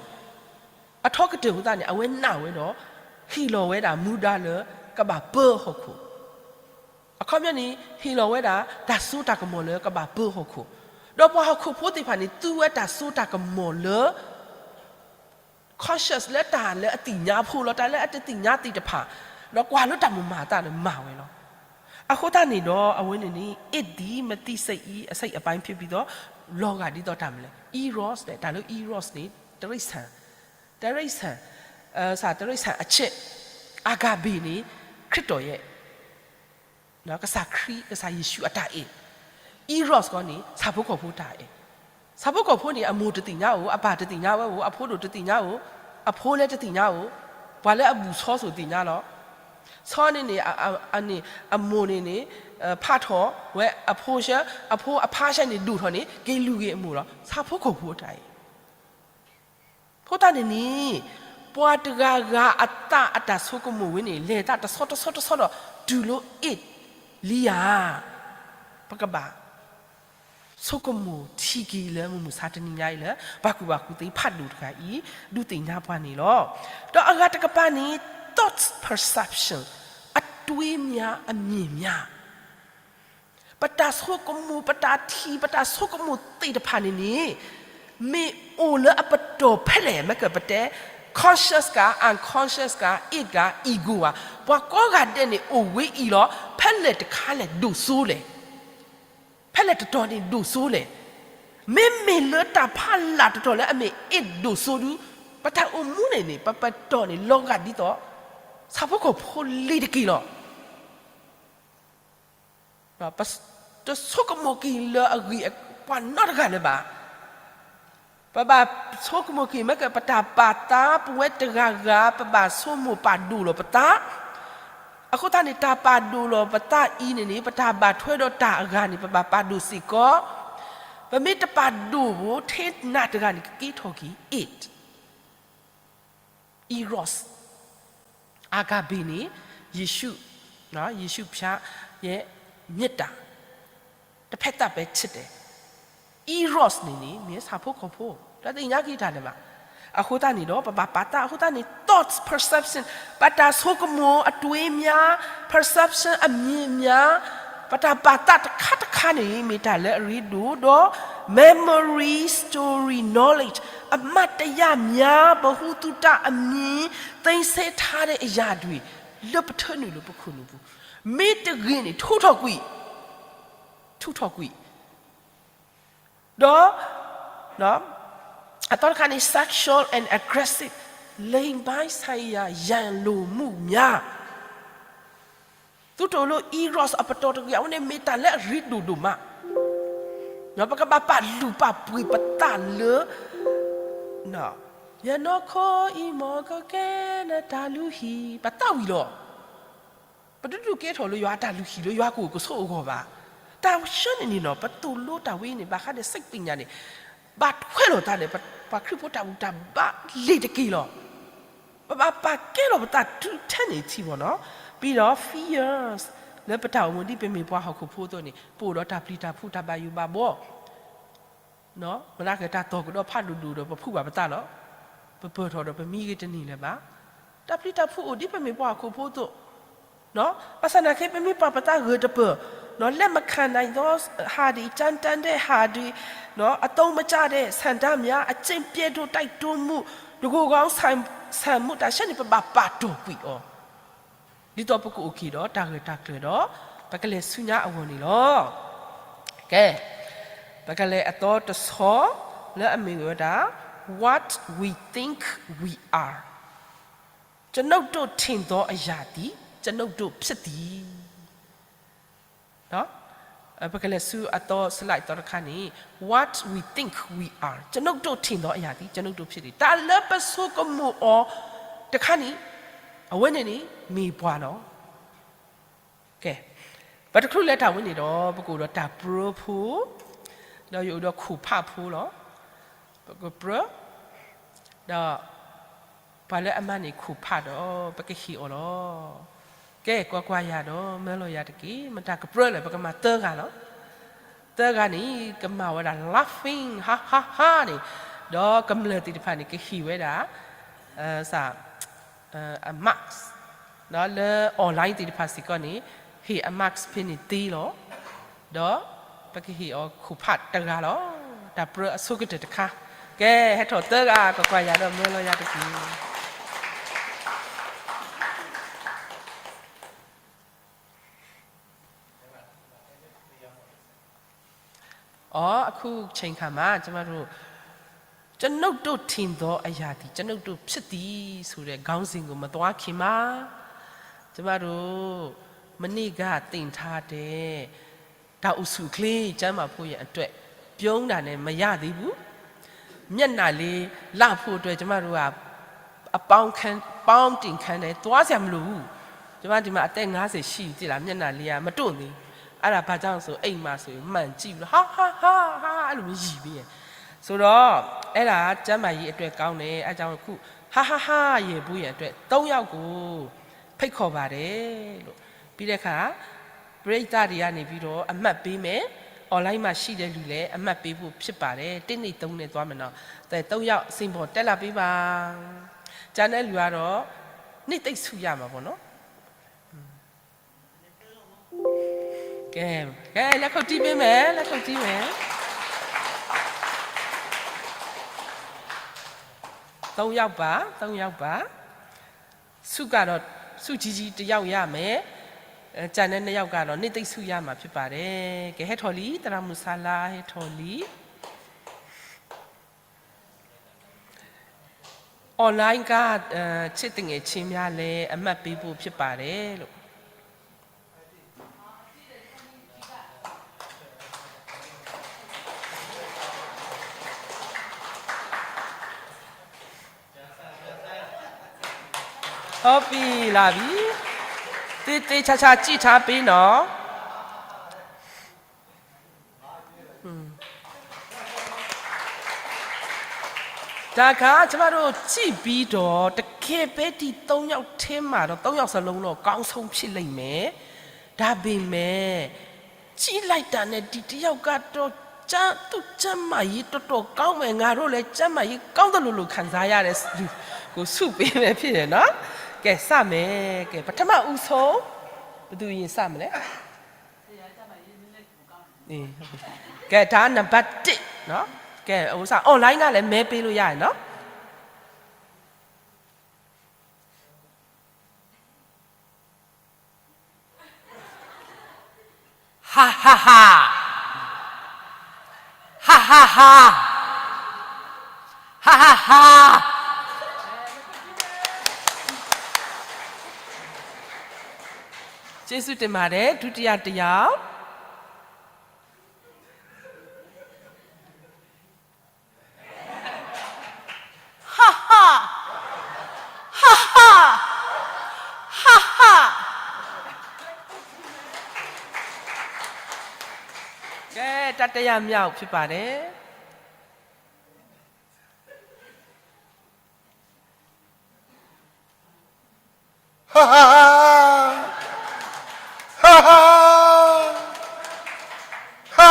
အထီကတၢၢ်အဃိသတးန့ၣ် အဝဲနာ်ဝဲဒီး ဟ့ၣ်လီၤဝဲဒၣ်မူဒါလၢ ကဘၣ်ပၢဟီၣ်ခိၣ် အခီပညီန့ၣ် ဟ့ၣ်လီၤဝဲဒၣ် တၢ်စိတၢ်ကမီၤလၢကဘၣ်ပၢဟီၣ်ခိၣ်, ဒီးပှၤဟီၣ်ခိၣ်ဖိသ့ၣ်တဖၣ်န့ၣ် သူဝဲတၢ်စိတၢ်ကမီၤလၢ conscious လၢတၢ်လၢအသ့ၣ်ညါဖိလီၤ, တၢ်လၢအတသ့ၣ်ညါသ့ၣ်တဖၣ်, ဒီးကွၢ်လၢတၢ်မိၣ်မၤအသးဒီးမၤဝဲလီၤ. အဃိသတးန့ၣ်ဒီး အဝဲန့ၣ်န့ၣ် it သည် မသံစိတ်၏ အစိတ်အပိုင်းဖြစ်ပြီးသော လီၤဂာ်ဒ်သိးတၢ်မနုၤလဲၣ် eros န့ၣ် တၢ်လၢ eros န့ၣ် တိရစ္ဆာန်, တိရစ္ဆာန်, တိရစ္ဆာန်အချက်, agape န့ၣ် ခရံာ်တော်ရဲ့ ကစၢ်ခရံာ် ကစၢ်ယ့ၣ်ၡူးအတၢ်အဲၣ်, eros ဃီန့ၣ် ဆၣ်ဖိကီၢ်ဖိတၢ်အဲၣ်, ဆၣ်ဖိကီၢ်ဖိန့ၣ် အမိၢ်တသ့ၣ်ညါဧိၤ, အပၢ်တသ့ၣ်ညါဝဲဧိၤ, အဖိဒိၣ်တသ့ၣ်ညါဧိၤ, အဖိလၢတသ့ၣ်ညါဧိၤ, ပှၤလၢအဘူၣ်ဆီစိၤသ့ၣ်ညါလီၤ. ဆီန့ၣ်န့ၣ် အမိၢ်န့ၣ်န့ၣ် ဖးထီၣ်ဝဲအဖိဆှၢ, အဖိအဖါဆှၢန့ၣ်ဒိၣ်ထီၣ်န့ၣ် က့ၤလုၢ်ဂ့ၤအမိၢ်လီၤ. ဆၣ်ဖိကီၢ်ဖိအတၢ်အဲၣ် အဃိသတးန့ၣ်န့ၣ် ပှၤတဂၤဂၤအသးအတၢ်ဆိကမိၣ်ဝဲန့ၣ် လဲၤသးတဆီတဆီတဆီဒီး တုၤလၢ it လံဧါ. ပကဘၣ် ဆိကမိၣ်ထံက့ၤလၢမုၢ်မဆါတနံၤညါအံၤလၢ ပှၤကူၣ်ဘၣ်ကူၣ်သ့ဖးဒိၣ်တဂၤအံၤ ဒုးသ့ၣ်ညါပှၤန့ၣ်လီၤ. ဒီးအဂၤတကပၤန့ၣ် thoughts perception အတွေးများ အမြင်များ ပတၢ်ဆိကမိၣ် ပတၢ်ထံၣ် ပတၢ်ဆိကမိၣ်သ့ၣ်တဖၣ်န့ၣ်န့ၣ် မ့ၢ်အိၣ်လၢအပတီၢ်ဖဲလဲၣ် မ့ၢ်ကပတဲ conscious ကါ unconscious ကါ it ကါ ego ဧါ, ပှၤကိးဂၤဒဲးန့ၣ်အိၣ်ဝဲအံၤလီၤ. ဖဲလဲၣ်တခါလဲၣ်ဒိၣ်စိလဲၣ်, ဖဲလဲၣ်တတီၤန့ၣ်ဒိၣ်စိလဲၣ်. မ့မ့ၢ်လၢတၢ်ဖးလၢ်တတီၤလၢအမ့ၢ် it ဒိၣ်စိဒု ပတၢ်အိၣ်မူန့ၣ်န့ၣ် ပပတီၢ်န့ၣ်လီၤဂာ်ဒ်သိး ဆၣ်ဖိကီၢ်ဖိလံၤတက့ၢ်လီၤ. တဆိကမိၣ်က့ၤလၢအဂ့ၢ် ပှၤနီတဂၤလၢၤဘၣ်. ပဘၣ်ဆိကမိၣ်က့ၤ မ့ၢ်ကပတၢ်ပာ်သး ပဝဲတဂၤဂၤ ပဘၣ်ဆိကမိၣ်ပာ်ဒိၣ်လီၤပသး. အဃိသတးန့ၣ် တၢ်ပာ်ဒိၣ်လီၤပသးအံၤန့ၣ်န့ၣ် ပတၢ်ဘၣ်ထွဲဒီးတၢ်အဂၤန့ၣ် ပဘၣ်ပာ်ဒိၣ်စ့ၢ်ကီး. ပမ့ၢ်တပာ်ဒိၣ်ဘၣ် ထဲနၤတဂၤန့ၣ် ကက့ၤထီၣ်က့ၤ it eros, agape န့ၣ် ယ့ၣ်ၡူး, ယ့ၣ်ၡူးဖၠါယဲ မ့ၢ်တၢ် တဖဲသးပဲဆ့တဲာ်, eros န့ၣ်န့ၣ် မ့ၢ်ဆၣ်ဖိကီၢ်ဖိ တသ့ၣ်ညါက့ၤတၢ်လၢၤဘၣ်. အဃိသတးန့ၣ်ဒီး ပဘၣ်ပာ်သး အဃိသတးန့ၣ် thoughts, perception ပတၢ်ဆိကမိၣ် အတွေးများ, perception အမြင်များ, ပတၢ်ပာ်သးတခါတခါန့ၣ် မ့ၢ်တၢ်လၢအရ့ဒိၣ်ဒီး memory, story, knowledge အမှတ်တရများ, ဗဟုသုတအမြင်, သိမ်းဆည်းထားတဲ့အရာတွေ လၢပထၢနုာ်လၢပခိၣ်နူာ်ပူၤ မ့ၢ်တဂ့ၤန့ၣ် ထုးထီၣ်ကွံာ်, ထုးထီၣ်ကွံာ်, ဒီး အသီတခါန့ၣ် sexual and aggressive လိင်ပိုင်းဆိုင်ရာရန်လိုမှုများ သုတအိၣ်လၢ eros အပတီၢ်တဂ့ၤ အဝဲန့ၣ်မ့ၢ်တၢ်လၢအရ့ဒိၣ်ဒိၣ်မး. ပကဘၣ်ပာ်လုၢ်ပာ်ပှ့ၤပသးလၢ ယနီၢ်ခိအံၤမ့ၢ်ကကဲနတၢ်လုၢ်ဟံၣ် ပသးဝံၤလီၤ. ပတဒုးကဲထီၣ်လၢယွၤအတၢ်လုၢ်ဟံၣ်လၢယွၤကအိၣ်ကဆိးအဂီၢ်ဘၣ်. တၢ်ဆှၢန့ၣ်န့ၣ်နီၤ ပသိၣ်လိတၢ်ဝဲန့ၣ် ဘၣ်ဃးဒီးစ့ပညါန့ၣ် ဘၣ်ထွဲလိာ်သးဒီး ပှၤခရံာ်ဖိတၢ်ဘူၣ်တၢ်ဘါလ့ၤတက့ၢ်လီၤ. ပဘၣ်ပာ်ကဲလီၤပသးတုၤထဲန့ၣ်ထံဘၣ်နီၤ. ပံၤဒီး fears လၢပတၢ်အိၣ်မူဒ်ပမ့ၢ်ပှၤဟီၣ်ခိၣ်ဖိအသိးန့ၣ် ပအိၣ်ဒီးတၢ်ပျံၤတၢ်ဖုးတၢ်ဘၣ်ယိၣ်ဘၣ်ဘှီ မနုၤက့ၤတၢ်တီၤကဒီးဖးဒိၣ်ဒိၣ်ဒီးပဖုးဘၣ်ပသးလီၤ. ပပၢၢ်ထီၣ်ဒီးပမံဂ့ၤတန့ၢ်လၢၤဘၣ်. တၢ်ပျံၤတၢ်ဖုးအိၣ်ဒ်ပမ့ၢ်ပှၤဟီၣ်ခိၣ်ဖိအသိး, ဘၣ်ဆၣ်သနာ်က့ ပမ့ၢ်ပာ်ပသးဂၢၢ်တပၢၢ်, လက်မခံနိုင်သောဟာတွေ, ကြမ်းတမ်းတဲ့ဟာတွေ, အသုံးမကျတဲ့ဆန္ဒများ, အကျင့်ပျက်တို့, တိုက်တွန်းမှု, တကူကောင်းဆန်မှု, တၢ်ဆၢန့ၣ် ပဘၣ်ပာ်တီၢ်ကွံာ်အီၤ ဒ်သိးပကအိၣ်က့ၤဒီးတၢ်ဂၢၢ်တၢ်ကျၢၤဒီး ပကလဲၤဆူညါအဂီၢ်န့ၣ်လီၤ. ကဲ, ပကလဲၤအသီတဆီ လၢအမ့ၢ်ဝဲဒၣ် What we think we are, ကျွန်ုပ်တို့ထင်သောအရာသည် ကျွန်ုပ်တို့ဖြစ်သည်. ပကလဲၤဆူအသီ slide သီတခါန့ၣ် What we think we are, ကျွန်ုပ်တို့ထင်သောအရာသည် ကျွန်ုပ်တို့ဖြစ်သည်. တၢ်လၢပဆိကမိၣ်အီၤတခါန့ၣ် အဝဲန့ၣ်န့ၣ်မ့ၢ်ပှၤလီၤ. ကဲ, ပတချုးလဲၤတၢ်ဝဲန့ၣ်ဒီး ပကအိၣ်ဒီးတၢ်ပြၢဖိ, ဒီးယအိၣ်ဒီးခိၣ်ဖးဖိလီၤ. ပကပြၢ ဒီး ပှၤလၢအမၤန့ၢ်ခိၣ်ဖးဒီး ပကဟ့ၣ်အီၤလီၤ. ကဲ, ကွၢ်ကွၢ်ယၤဒီး မၢလီၤယၤတက့ၢ်. မတၤကပြၢလဲၣ်, ပကမၤသၢဂၤလီၤ. သၢဂၤန့ၣ် ကမၤဝဲဒၣ် laughing ဟါဟါဟါန့ၣ်, ဒီးကမျၢၢ်သ့ၣ်တဖၣ်န့ၣ် ကဟ့ၣ်ဝဲဒၣ် အ marks, လၢ online သ့ၣ်တဖၣ်စ့ၢ်ကီးန့ၣ် ဟ့ၣ်အ marks ဖဲန့ၣ်သ့လီၤ. ဒီးပကဟ့ၣ်အီၤခိၣ်ဖးတဂၤလီၤ. တၢ်ပြၢအဆိကတၢၢ်တခါ. ကဲ, ဟဲထီၣ်သၢဂၤ, ကွၢ်ကွၢ်ယၤဒီး မၢလီၤယၤတက့ၢ်. อ๋อ အခုချိန်ခါမှာ ကျွန်မတို့ ကျွန်ုပ်တို့ထင်သောအရာသည် ကျွန်ုပ်တို့ဖြစ်သည်ဆိုတဲ့ ခေါင်းစဉ်ကို မသွားခင်မှာ ကျွန်မတို့ မနေ့ကသင်ထားတဲ့ တၢ်အိၣ်ဆူၣ်အိၣ်ချ့ ကျန်းမာဖို့ရန်အတွက် ပြုံးတာနဲ့ မရသေးဘူး။ မျက်နှာလေး လှဖို့အတွက် ကျွန်မတို့က အပေါင်းခန်း ပေါင်းတင်ခန်းထဲ သွားစရာမလိုဘူး။ ကျွန်မဒီမှာ အသက်ငါးဆယ်ရှိပြီလား မျက်နှာလေးက မတိ့သေးဘူး။ အဲ့ဒါဘာကြောင့်ဆို အိမ်မှာဆိုရင် မှန်ကြည့်ပြီးတော့ ဟာ ဟာ ဟာ ဟာ အဲ့လိုမျိုး ယံာ်သေးတယ်။ ဆိုတော့ အဲ့ဒါ ကျန်းမာရေးအတွက်ကောင်းတယ်။ အဲ့ကြောင့် အခု ဟာ ဟာ ဟာ ရယ်ဖို့ရန်အတွက် သုံးယောက်ကို ဖိတ်ခေါ်ပါတယ်လို့။ ပြီးတဲ့အခါ ပရိသတ်တွေကနေပြီးတော့ အမှတ်ပေးမယ်။ online မှာရှိတဲ့လူလည်း အမှတ်ပေးဖို့ဖြစ်ပါတယ်။ တစ်နဲ့သုံးနဲ့သွားမယ်နော်။ သုံးယောက် စင်ပေါ်တက်လာပေးပါ။ ကျန်တဲ့လူကတော့ နှစ်သိမ့်ဆုရမှာပေါ့နော်။ ကဲ, ကဲ, လက်ခုပ်တီးပေးမယ်, လက်ခုပ်တီးမယ်. သုံးယောက်ပါ, သုံးယောက်ပါ. ဆုကတော့ ဆုကြီးကြီးတစ်ယောက်ရမယ်။ အဲ, ကျန်တဲ့နှစ်ယောက်ကတော့ နှစ်သိမ့်ဆုရမှာဖြစ်ပါတယ်. ကဲ, ဟဲထီၣ်လံ, သရၣ်မုၣ်ဆါလါ ဟဲထီၣ်လံ. online က, အဲ, ချစ်သူငယ်ချင်းများလည်း အမှတ်ပေးဖို့ဖြစ်ပါတယ်လို့. ဟုတ်ပြီ, လာပြီ. သေသေချာချာကြည့်ထားပေးနော်. ဒါက ကျမတို့ကြည့်ပြီးတော့ တကယ်ပဲ ဒီသုံးယောက်ထဲမှာတော့ သုံးယောက်စလုံးတော့ အကောင်းဆုံးဖြစ်လိမ့်မယ်. ဒါပေမဲ့ ကြည့်လိုက်တာနဲ့ ဒီတစ်ယောက်ကတော့ ကျန်း-, သူ့ကျန်းမာရေးတော်တော်ကောင်းမယ်, ငါတို့လည်းကျန်းမာရေးကောင်းသလိုလိုခံစားရတယ်ဆိုသူကို ဆုပေးမယ်ဖြစ်တယ်နော်. ကဲ, စမယ်. ကဲ, ပထမဦးဆုံး ဘယ်သူအရင်စမလဲ? ကဲ, ဒါနံပါတ်တစ်နော်. ကဲ, ဥစ္စာ online ကလည်း မဲပေးလို့ရတယ်နော်. ဟာ ဟာ ဟာ. ဟာ ဟာ ဟာ. ဟာ ဟာ ဟာ. ကျေးဇူးတင်ပါတယ်. ဒုတိယတစ်ယောက်. ဟာ ဟာ. ဟာ ဟာ. ဟာ ဟာ. တတိယမြောက်ဖြစ်ပါတယ်။ ဟာဟာဟာ ဟာဟာ ဟာဟာ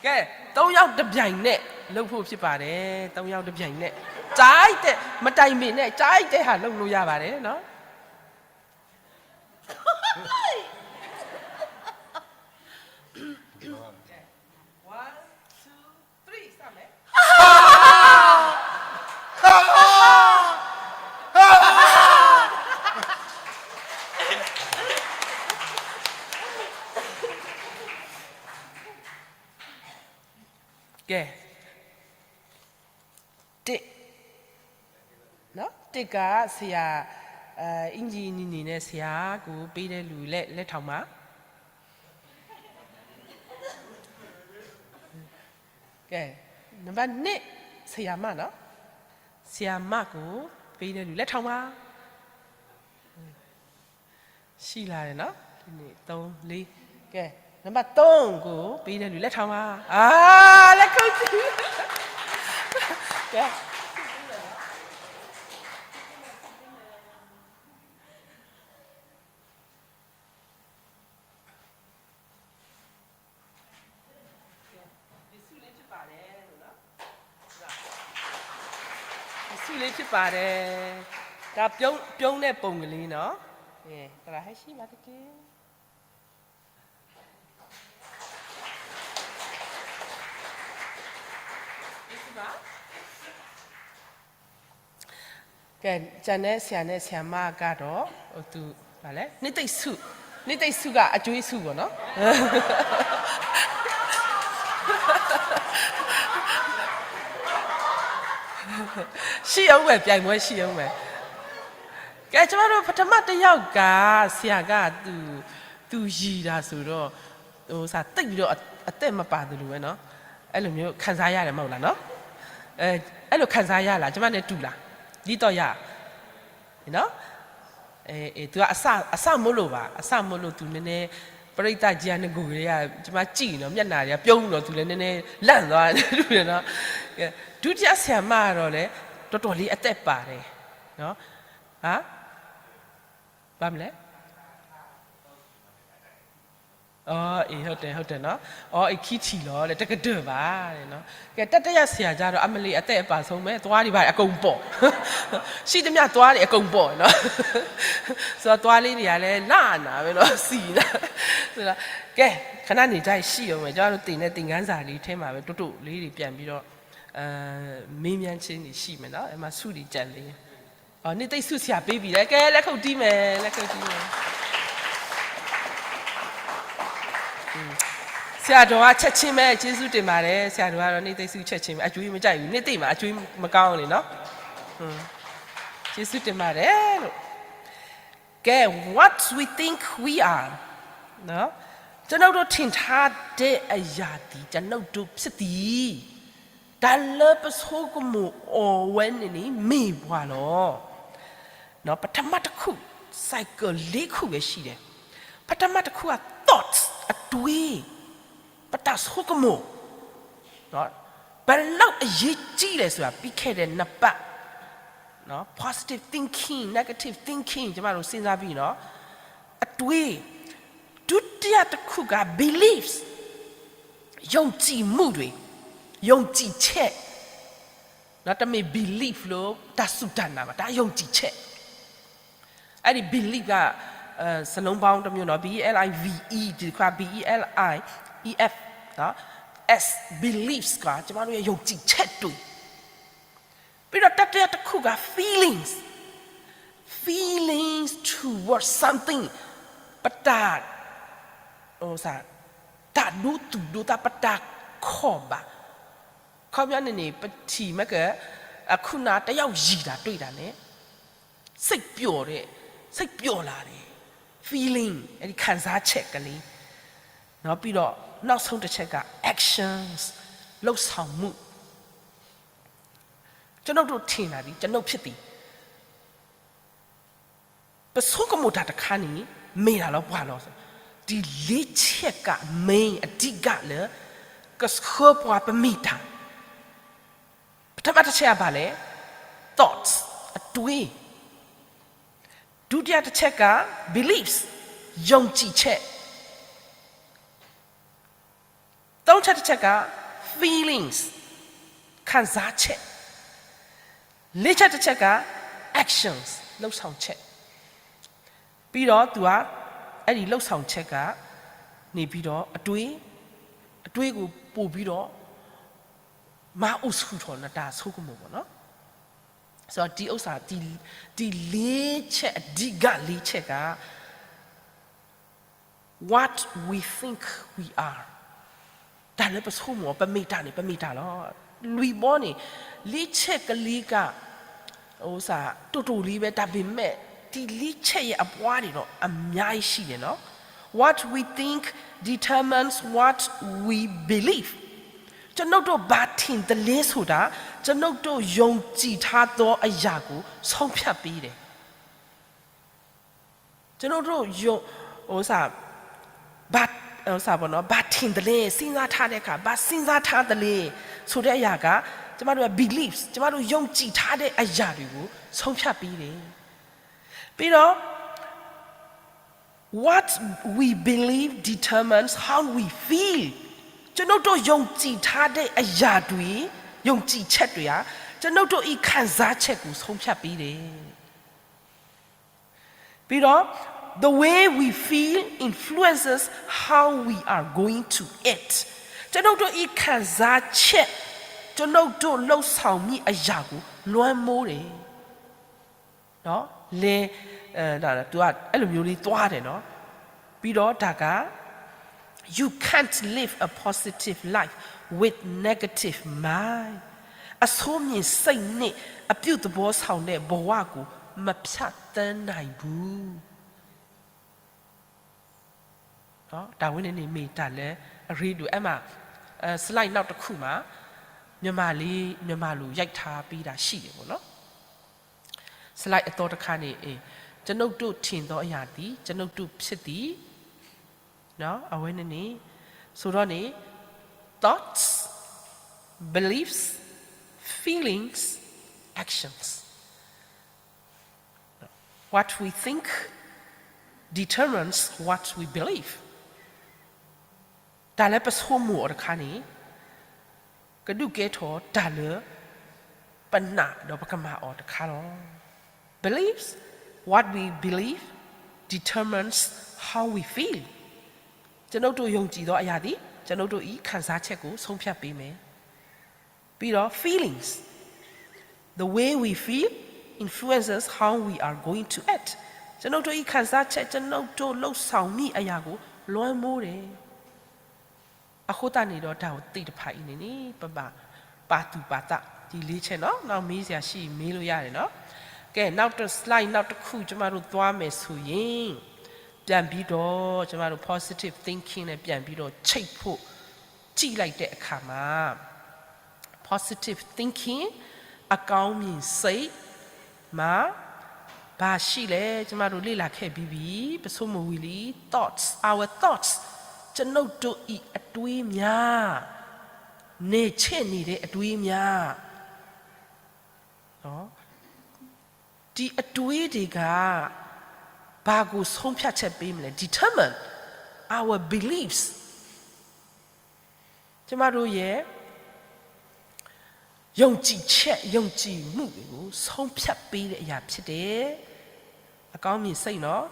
ကဲ သုံးယောက်တစ်ပြိုင်နက်လုပ်ဖို့ဖြစ်ပါတယ်။ သုံးယောက်တစ်ပြိုင်နက် ကြိုက်တဲ့ မတိုင်ပင်နဲ့ ကြိုက်တဲ့ဟာလုပ်လို့ရပါတယ်နော်။ ကဲ တစ်နော် တစ်က ဆရာ အင်္ကျီအနီနေနဲ့ ဆရာကိုပေးတဲ့လူလက်လက်ထောင်ပါ ကဲ နံပါတ်နှစ် ဆရာမနော် ဆရာမကိုပေးတဲ့လူလက်ထောင်ပါ ရှိလာတယ်နော် တစ်နှစ်သုံးလေး ကဲ နံပါတ်သုံးကိုပေးတဲ့လူလက်ထောင်ပါ အာ လက်ခုပ်တီး ကဲ ယစုလေးဖြစ်ပါတယ်လို့နော် ယစုလေးဖြစ်ပါတယ် ဒါပြုံးပြုံးတဲ့ပုံကလေးနော် ကဲ သရၣ်ဟဲရှိပါတက့ၢ် ကဲ ကျန်တဲ့ဆရာနဲ့ဆရာမကတော့ သူ ဘာလဲ နှစ်သိမ့်ဆု နှစ်သိမ့်ဆုကအကျွေးဆုပေါ့နော် ရှိအောင်ပဲ ပြိုင်ပွဲရှိအောင်ပဲ ကဲ ကျမတို့ပထမတစ်ယောက်က ဆရာကသူ သူရည်တာဆိုတော့ ဟို စ သိပ်ပြီးတော့ အ အသက်မပါသလိုပဲနော် အဲ့လိုမျိုးခံစားရတယ်မဟုတ်လားနော် အဲ အဲ့လိုခံစားရလား ကျမနဲ့တူလား ဒ်သိးရ နော် အဲ အဲ သူကအစ အစမို့လို့ပါ အစမို့လို့သူနည်းနည်း ပရိသတ်ကြီးကနဂိုကလေးက ကျမကြည့်နော် မျက်နှာတွေကပြုံးနော် သူလည်းနည်းနည်းလန့်သွားတယ်နော် ကဲ ဒုတိယဆရာမကတော့လည်း တော်တော်လေးအသက်ပါတယ်နော် ဟာ ဘာမလဲ အော် အေး ဟုတ်တယ် ဟုတ်တယ်နော် အော် အခံထံလီၤ တကဒၢၢ်ဘၣ် ကဲ တတိယဆရာကျတော့ အမလီၤ အသက်အပါဆုံးပဲ သွားတွေဘာတွေအကုန်ပေါ့ ရှိသမျှသွားတွေအကုန်ပေါ့နော် ဆိုတော့ သွားလေးတွေကလည်း လန့်နေပဲနော် စံနေ ဆိုတော့ ကဲ ခဏနေကျရင်ရှိအောင်မယ် ကျမတို့သင်တဲ့သင်ခန်းစာတွေထဲမှာပဲ တိုးတိုးလေးတွေပြန်ပြီးတော့ အဲ မေးမြန်းခြင်းတွေရှိမယ်နော် အဲ့မှာဆုတွေကျန်သေးတယ် အော် နှစ်သိမ့်ဆုဆရာပေးပြီလေ ကဲ လက်ခုပ်တီးမယ် လက်ခုပ်တီးမယ် ဆရာတော်ကချက်ချင်းပဲ ကျေးဇူးတင်ပါတယ် ဆရာတော်ကတော့နှစ်သိမ့်ဆုချက်ချင်းပဲ အကျွေးမကြိုက်ဘူး နှစ်သိမ့်မှာ အကျွေးမကောင်းနေနော် ကျေးဇူးတင်ပါတယ်လို့ ကဲ what we think we are နော် ကျွန်ုပ်တို့ထင်ထားတဲ့အရာသည် ကျွန်ုပ်တို့ဖြစ်သည် တၢ်လၢပဆိကမိၣ်အီၤဝဲန့ၣ်န့ၣ် မ့ၢ်ပှၤလီၤ. နော် ပထမတစ်ခု cycle လေးခုပဲရှိတယ်. ပထမတစ်ခုက thoughts အတွေး ပတၢ်ဆိကမိၣ် နော် ဘယ်လောက်အရေးကြီးလဲဆိုတာ ပြီးခဲ့တဲ့နှစ်ပတ် နော် positive thinking negative thinking ကျမတို့စဉ်းစားပြီးနော် အတွေး ဒုတိယတစ်ခုက beliefs ယုံကြည်မှုတွေ ယုံကြည်ချက် နော် တမ့ၢ် belief လို့ တၢ်စူၢ်တၢ်နာ်ဘၣ် တၢ်ယုံကြည်ချက် အဲ့ဒီ belief က အဲ စလုံးပေါင်းတစ်မျိုးနော် B E L I V E ဒီတစ်ခါ B E L I E F နော် S beliefs က ကျမတို့ရဲ့ယုံကြည်ချက်တွေ ပြီးတော့တတိယတစ်ခုက feelings feelings towards something ပတၢ် ဟိုစ တၢ်ဒိသူၣ်ဒိသး ပတၢ်ခီၣ်ဘၣ် ခီပညီန့ၣ်န့ၣ် ပထံၣ်မ့ၢ်က အခုနတယောက်ရယ်တာတွေ့တာနဲ့ စိတ်ပျော်တဲ့ စိတ်ပျော်လာတယ် feeling အဲ့ဒီခံစားချက်ကလေး နော် ပြီးတော့နောက်ဆုံးတစ်ချက်က actions လုပ်ဆောင်မှု ကျွန်ုပ်တို့ထင်တာသည် ကျွန်ုပ်ဖြစ်သည် ပဆိကမိၣ်တၢ်တခါန့ၣ် မ့ၢ်တၢ်လၢပှၤလီၤ. ဒ်လေးဆဲးကး main အဓိကလၢ ကဆှၢပှၤပမ့ၢ်တၢ်. ပထမတဆဲးအဘၣ်လဲၣ်, thoughts အတွေး. ဒုတိယတဆဲးကး beliefs ယုံကြည်ချက်. သုံးချက်တစ်ချက်က feelings ခံစားချက်. လေးချက်တစ်ချက်က actions လုပ်ဆောင်ချက်. ပြီးတော့သူက အဲ့ဒီလုပ်ဆောင်ချက်ကနေပြီးတော့အတွေး, အတွေးကိုပို့ပြီးတော့ မၤအိၣ်ဆူၣ်ထီၣ်နတၢ်ဆိကမိၣ်ပေါ့နော်. ဆိုတော့ဒီဥစ္စာ, ဒီ, ဒီလေးချက်, အဓိကလေးချက်က what we think we are. တၢ်လၢပဆိကမိၣ် ပမ့ၢ်တၢ်န့ၣ် ပမ့ၢ်တၢ်လီၤ. လွံၢ်ဘီန့ၣ် လေးချက်ကလေးက တိၢ်တိၢ်လံဝဲ, ဒါပေမဲ့ ဒီလေးချက်ရဲ့အပွားတွေတော့အများကြီးရှိတယ်နော်. What we think determines what we believe. ကျွန်ုပ်တို့ဘာထင်သလဲဆိုတာ ကျွန်ုပ်တို့ယုံကြည်ထားသောအရာကို ဆုံးဖြတ်ပေးတယ်. ကျွန်ုပ်တို့ယုံ, ဥစ္စာ, ဘာ, ဥစ္စာပေါ့နော်, ဘာထင်သလဲ, စဉ်းစားထားတဲ့အခါ ဘာစဉ်းစားထားသလဲဆိုတဲ့အရာက ကျမတို့ရဲ့ beliefs, ကျမတို့ယုံကြည်ထားတဲ့အရာတွေကို ဆုံးဖြတ်ပေးတယ်. ပြီးတော့ what we believe determines how we feel. ကျွန်ုပ်တို့ယုံကြည်ထားတဲ့အရာတွေ, ယုံကြည်ချက်တွေဟာ ကျွန်ုပ်တို့၏ခံစားချက်ကို ဆုံးဖြတ်ပေးတယ်. ပြီးတော့ the way we feel influences how we are going to act. ကျွန်ုပ်တို့၏ခံစားချက် ကျွန်ုပ်တို့လုပ်ဆောင်မည့်အရာကို လွှမ်းမိုးတယ်. နော်, လဲ, အဲ, ဒါ, သူက အဲ့လိုမျိုးလေးသွားတယ်နော်. ပြီးတော့ဒါက you can't live a positive life with negative mind. အဆိုးမြင်စိတ်နဲ့အပြုသဘောဆောင်တဲ့ဘဝကိုမဖြတ်သန်းနိုင်ဘူး. နော်, ဒါဝဲန့ၣ်န့ၣ် မ့ၢ်တၢ်လၢအရ့ဒိၣ်, အဲမး, အဲ, slide နောက်တစ်ခုမှာ မြန်မာလေး, မြန်မာလိုရိုက်ထားပေးတာရှိတယ်ပေါ့နော်. Slide အသီတခါန့ၣ်, ကျွန်ုပ်တို့ထင်သောအရာသည် ကျွန်ုပ်တို့ဖြစ်သည်. နော်, အဝဲန့ၣ်န့ၣ်, ဆိုတော့န့ၣ် thoughts, beliefs, feelings, actions. What we think determines what we believe. တၢ်လၢပဆိကမိၣ်အီၤတခါန့ၣ် ကဒုးကဲထီၣ်တၢ်လၢပနာ်ဒီးပကမၤအီၤတခါလီၤ. Beliefs, what we believe determines how we feel. ကျွန်ုပ်တို့ယုံကြည်သောအရာသည် ကျွန်ုပ်တို့၏ခံစားချက်ကို ဆုံးဖြတ်ပေးမယ်. ပြီးတော့ feelings, the way we feel influences how we are going to act. ကျွန်ုပ်တို့၏ခံစားချက်, ကျွန်ုပ်တို့လုပ်ဆောင်မည့်အရာကို လွှမ်းမိုးတယ်. အဃိသတးန့ၣ်ဒီး တၢ်သ့ၣ်တဖၣ်အံၤန့ၣ်န့ၣ် ပဘၣ်ပာ်သူၣ်ပာ်သး ဒီလေးချက်နော်. နောက်မေးစရာရှိရင်မေးလို့ရတယ်နော်. ကဲ, နောက်တစ် slide နောက်တစ်ခု ကျမတို့သွားမယ်ဆိုရင် ပြန်ပြီးတော့ ကျမတို့ positive thinking နဲ့ ပြန်ပြီးတော့ ချိတ်ဖို့ ကြည့်လိုက်တဲ့အခါမှာ positive thinking အကောင်းမြင်စိတ်မှာ ဘာရှိလဲ, ကျမတို့လေ့လာခဲ့ပြီးပြီ, ပဆိကမိၣ်ဝံၤလံ, thoughts, our thoughts, ကျွန်ုပ်တို့၏အတွေးများ, နယ်ချဲ့နေတဲ့အတွေးများ, နော်, ဒီအတွေးတွေက ဘာကိုဆုံးဖြတ်ချက်ပေးမလဲ, determine our beliefs, ကျမတို့ရဲ့ ယုံကြည်ချက်, ယုံကြည်မှုတွေကို ဆုံးဖြတ်ပေးတဲ့အရာဖြစ်တယ်. အကောင်းမြင်စိတ်နော်.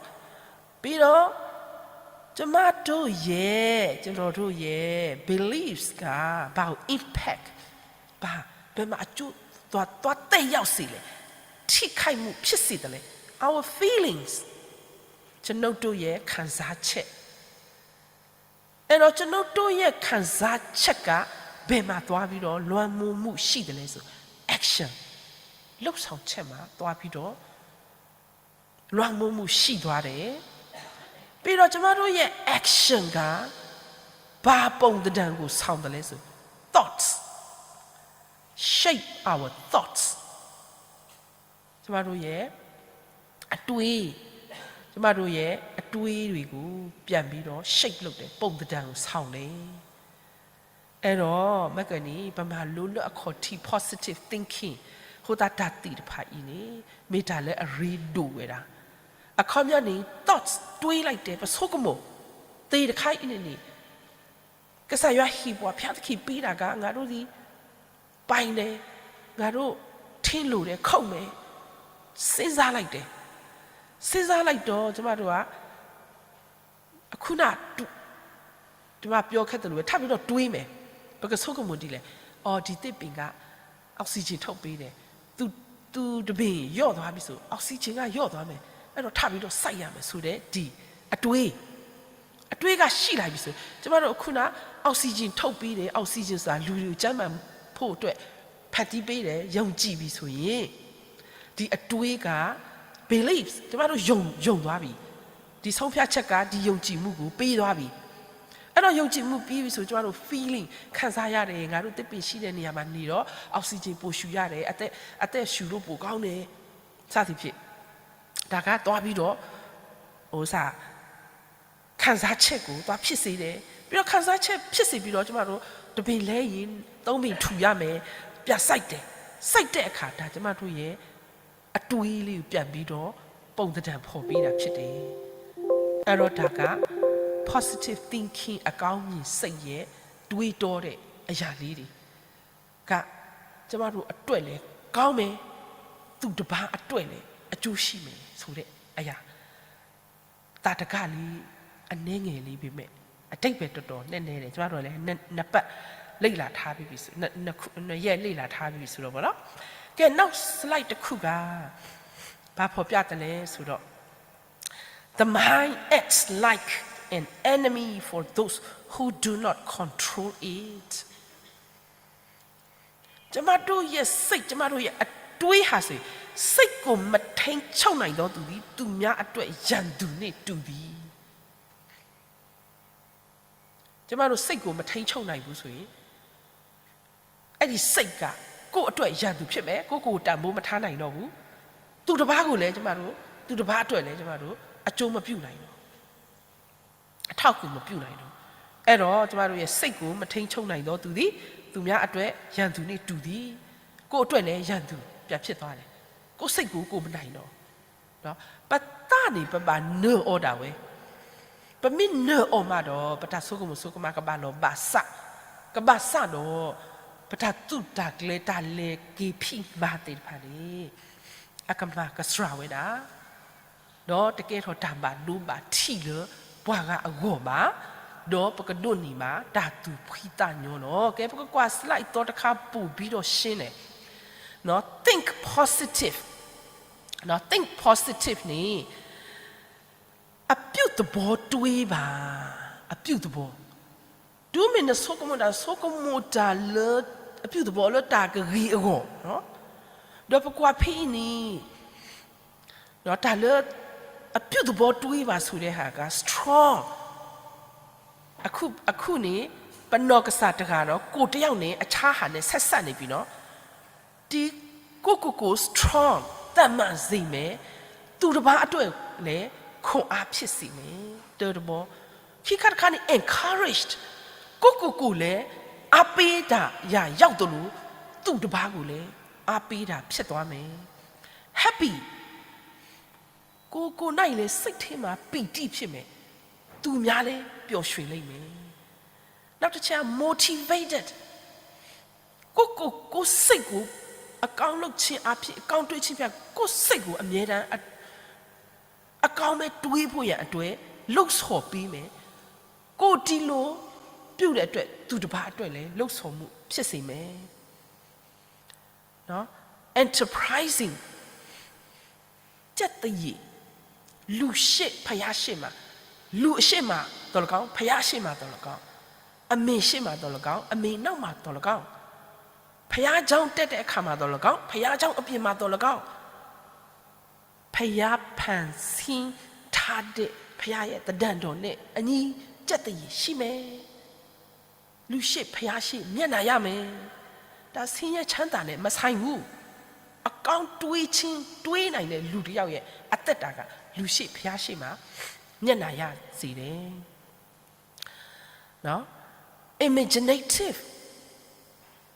ပြီးတော့ ကျမတို့ရဲ့, ကျွန်တော်တို့ရဲ့ beliefs က ဘာကို impact, ဘာ, ဘယ်မှာအကျိုးသွား, သွားသက်ရောက်စေလဲ, ထိခိုက်မှုဖြစ်စေသလဲ, our feelings, ကျွန်ုပ်တို့ရဲ့ခံစားချက်. အဲ့တော့ ကျွန်ုပ်တို့ရဲ့ခံစားချက်က ဘယ်မှာသွားပြီးတော့ လွှမ်းမိုးမှုရှိသလဲဆို, action, လုပ်ဆောင်ချက်မှာသွားပြီးတော့ လွှမ်းမိုးမှုရှိသွားတယ်. ပြီးတော့ ကျွန်မတို့ရဲ့ action က ဘာပုံသဏ္ဍာန်ကို ဆောင်သလဲဆို, thoughts shape our thoughts. ကျမတို့ရဲ့အတွေး, ကျမတို့ရဲ့အတွေးတွေကို ပြန်ပြီးတော့ shape လုပ်တယ် ပုံသဏ္ဍာန်ကိုဆောင်တယ်. အဲ့တော့ မ့ၢ်ကန့ၣ် ပမၤလိလၢအခီၣ်ထံး positive thinking အဃိသတး တၢ်သ့ၣ်တဖၣ်အံၤန့ၣ် မ့ၢ်တၢ်လၢအရ့ဒိၣ်ဝဲဒၣ်. အခီပညီန့ၣ် thoughts တွေးလိုက်တယ် ပဆိကမိၣ်သ့ၣ်တခါအံၤန့ၣ်န့ၣ် ကစၢ်ယွၤဟ့ၣ်ပှၤ ဘုရားသခင်ပေးတာက ငါတို့သည်ပိုင်တယ်, ငါတို့ထင်းလိုတယ် ခုတ်မယ်, စဉ်းစားလိုက်တယ်. စဉ်းစားလိုက်တော့ ကျမတို့က အခုန ကျမပြောခဲ့သလိုပဲ ထပ်ပြီးတော့တွေးမယ်. ပကဆိကမိၣ်ဒ်လဲၣ်. အော် ဒီသစ်ပင်က oxygen ထုတ်ပေးတယ်. သူသူတပင်လျော့သွားပြီဆို oxygen ကလျော့သွားမယ်. အဲ့တော့ ထပ်ပြီးတော့စိုက်ရမယ်ဆိုတဲ့ ဒီအတွေး အတွေးကရှိလာပြီဆို ကျမတို့အခုန oxygen ထုတ်ပေးတယ်, oxygen ဆိုတာလူတွေကိုကျန်းမာဖို့အတွက် ဖန်တီးပေးတယ်, ယုံကြည်ပြီဆိုရင် ဒီအတွေးက beliefs ကျမတို့ယုံယုံသွားပြီ. ဒီဆုံးဖြတ်ချက်က ဒီယုံကြည်မှုကိုပေးသွားပြီ. အဲ့တော့ ယုံကြည်မှုပြီးပြီဆို ကျမတို့ feeling ခံစားရတယ်, ငါတို့သစ်ပင်ရှိတဲ့နေရာမှာနေတော့ oxygen ပိုရှုရတယ်, အသက်အသက်ရှုလို့ပိုကောင်းတယ် စသည်ဖြင့် ဒါကသွားပြီးတော့ ဟိုစ ခံစားချက်ကိုသွားဖြစ်စေတယ်. ပြီးတော့ ခံစားချက်ဖြစ်စေပြီးတော့ ကျမတို့ တစ်ပင်လဲရင် သုံးပင်ထူရမယ်, ပြန်စိုက်တယ်. စိုက်တဲ့အခါ ဒါကျမတို့ရဲ့အတွေးလေးကိုပြန်ပြီးတော့ ပုံသဏ္ဍာန်ဖော်ပေးတာဖြစ်တယ်. အဲ့တော့ ဒါက positive thinking အကောင်းမြင်စိတ်ရဲ့ တွေးတောတဲ့အရာလေးတွေက ကျမတို့အတွက်လည်းကောင်းမယ်, သူတစ်ပါးအတွက်လည်းအကျိုးရှိမယ်ဆိုတဲ့အရာ သာဓကလေး အနည်းငယ်လေးပေမဲ့ အဓိပ္ပာယ်တော်တော်နက်နဲတယ်. ကျမတို့လည်း နှစ်နှစ်ပတ်လေ့လာထားပြီးပြီဆို နှစ်နှစ်ခုနှစ်ရက်လေ့လာထားပြီးပြီဆိုတော့ပေါ့နော်. ကဲ နောက် slide တစ်ခုက ဘာဖော်ပြသလဲဆိုတော့ the mind acts like an enemy for those who do not control it. ကျမတို့ရဲ့စိတ် ကျမတို့ရဲ့အတွေးဟာဆိုရင် စိတ်ကိုမထိန်းချုပ်နိုင်သောသူသည် သူများအတွက်ရန်သူနှင့်တူသည်. ကျမတို့စိတ်ကိုမထိန်းချုပ်နိုင်ဘူးဆိုရင် အဲ့ဒီစိတ်က ကိုယ့်အတွက်ရန်သူဖြစ်မယ်, ကိုယ့်ကိုယ်တန်ဖိုးမထားနိုင်တော့ဘူး, သူတစ်ပါးကိုလည်းကျမတို့ သူတစ်ပါးအတွက်လည်းကျမတို့အကျိုးမပြုနိုင်တော့ဘူး. အထောက်အကူမပြုနိုင်တော့ဘူး. အဲ့တော့ကျမတို့ရဲ့စိတ်ကိုမထိန်းချုပ်နိုင်သောသူသည် သူများအတွက်ရန်သူနှင့်တူသည်. ကိုယ့်အတွက်လည်းရန်သူပြန်ဖြစ်သွားတယ်. ကိုယ့်စိတ်ကိုကိုယ်မနိုင်တော့ဘူး. ပသးန့ၣ် ပဘၣ်နၢၤအီၤဒၣ်ဝဲ. ပမ့ၢ်နၢၤအီၤမးဒီး ပတၢ်ဆိကမိၣ်ဆိကမးကဘၣ်လီၤဘၣ်စး, ကဘၣ်စးဒီး ပတၢ်သူၣ်တၢ်ကျဲၤ တၢ်လဲၤက့ၤဖံးမၤသ့ၣ်တဖၣ်န့ၣ် အကမၤကစှၤဝဲဒၣ် ဒီးတကဲထီၣ်တၢ်ဘၣ်ဒိဘၣ်ထံးလၢပှၤဂၤအဂီၢ်ဘၣ်, ဒီးပကဒိးန့ၢ်ဘၣ်တၢ်သူၣ်ဖှံသးညီလီၤ. ကဲ ပကကွၢ် slide သီတခါ ပိုပြီးတော့ရှင်းတယ်. နော်, think positive, နော်, think positive န့ၣ် အပြုသဘောတွေးပါ, အပြုသဘော. တုၤမ့ၢ်နဆိကမိၣ်တၢ် ဆိကမိၣ်တၢ်လၢ အပြုသဘောလၢတၢ်ကဂ့ၤအဂီၢ်, နော်, ဒီးပကွၢ်ဖဲအံၤန့ၣ် တၢ်လၢ အပြုသဘောတွေးပါဆိုတဲ့ဟာက strong အခု အခုန့ၣ် ပနီၢ်ကစၢ်တဂၤဒီး ကိုယ်တစ်ယောက်နဲ့ အခြားဟာနဲ့ ဆက်စပ်နေပြီနော်. ဒီကိုယ့်ကိုယ်ကို strong သတ်မှတ်စေမယ်, သူတစ်ပါးအတွက်လည်း ခွန်အားဖြစ်စေမယ်, တၢတဘီ. ခံခါတခါန့ၣ် encouraged ကိုယ့်ကိုယ်ကိုလည်း အားပေးတာရာရောက်သလို သူတစ်ပါးကိုလည်း အားပေးတာဖြစ်သွားမယ်. Happy ကိုယ်ကိုယ်၌လည်း စိတ်ထဲမှာ ပီတိဖြစ်မယ်, သူများလည်း ပျော်ရွှင်လိမ့်မယ်. နောက်တစ်ချက် motivated ကိုယ့်ကိုယ်ကိုယ်စိတ်ကို အကောင်းလုပ်ခြင်းအားဖြင့် အကောင်းတွေးခြင်းဖြင့် ကိုယ့်စိတ်ကို အမြဲတမ်း အ အကောင်းပဲတွေးဖို့ရန်အတွက် လှုံ့ဆော်ပေးမယ်. ကိုယ်ဒီလိုပြုတဲ့အတွက် သူတစ်ပါးအတွက်လည်း လှုံ့ဆော်မှုဖြစ်စေမယ်. နော်, enterprising ကျက်သရေ, လူရှေ့ ဘုရားရှေ့မှာ, လူအရှေ့မှာသော်လည်းကောင်း, ဘုရားရှေ့မှာသော်လည်းကောင်း, အမေရှေ့မှာသော်လည်းကောင်း, အမေနောက်မှာသော်လည်းကောင်း, ဘုရားကျောင်းတက်တဲ့အခါမှာသော်လည်းကောင်း, ဘုရားကျောင်းအပြင်မှာသော်လည်းကောင်း, ဘုရားဖန်ဆင်းထားတဲ့ ဘုရားရဲ့သဏ္ဍာန်တော်နဲ့အညီ ကျက်သရေရှိမယ်. လူရှေ့ဘုရားရှေ့မျက်နှာရမယ်. ဒါဆင်းရဲချမ်းသာနဲ့မဆိုင်ဘူး. အကောင်းတွေးခြင်း တွေးနိုင်တဲ့လူတစ်ယောက်ရဲ့အသက်တာက လူရှေ့ဘုရားရှေ့မှာ မျက်နှာရစေတယ်နော် imaginative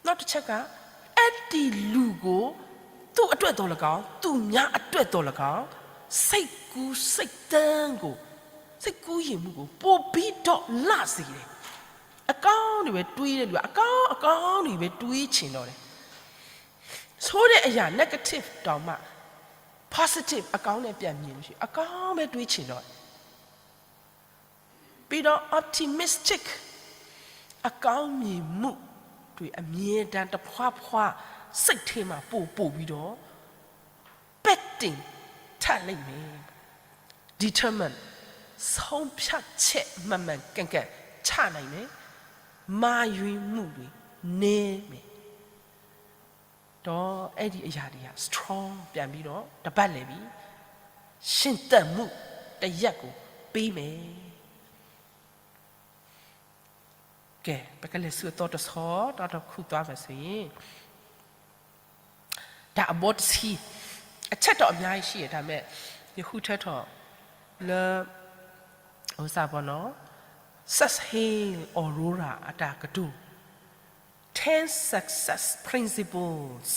နောက်တစ်ချက်က အဲ့ဒီလူကို သူ့အတွက်သော်လည်းကောင်း သူများအတွက်သော်လည်းကောင်း စိတ်ကူးစိတ်သန်းကို စိတ်ကူးယဉ်မှုကို ပိုပြီးတော့လစေတယ်။ အကောင်းတွေပဲတွေးတဲ့လူကအကောင်းအကောင်းတွေပဲတွေးချင်တော့တယ်။ ဆိုးတဲ့အရာ negative တောင်မှ positive အကောင်းနဲ့ပြန်မြင်လို့ရှိရင်အကောင်းပဲတွေးချင်တော့တယ်။ ပြီးတော့ optimistic အကောင်းမြင်မှုတွေအမြဲတမ်းတဖွာဖွာစိတ်ထဲမှာပို့ပို့ပြီးတော့ ပဲ့တင်ထလိမ့်မယ်။ determine ဆုံးဖြတ်ချက်မှန်မှန်ကန်ကန်ချနိုင်မယ်။ မှားယွင်းမှုတွေနည်းမယ်။ ဒီးအဲ့ဒီအရာတွေက strong ပြန်ပြီးတော့တပတ်လည်ပြီရှင်သန်မှုတစ်ရပ်ကိုပေးမယ်။ ကဲပကလဲၤဆူအသီတဆီဒီးတခုသွားမယ်ဆိုရင် ဒါအဘီတဆံ အချက်တော့အများကြီးရှိတယ်ဒါပေမဲ့ယဃုထႅထီၣ်လၢ ဥစ္စာပေါ့နော် Sachs Hale Aurora အတၢ်ကတိၤ ten success principles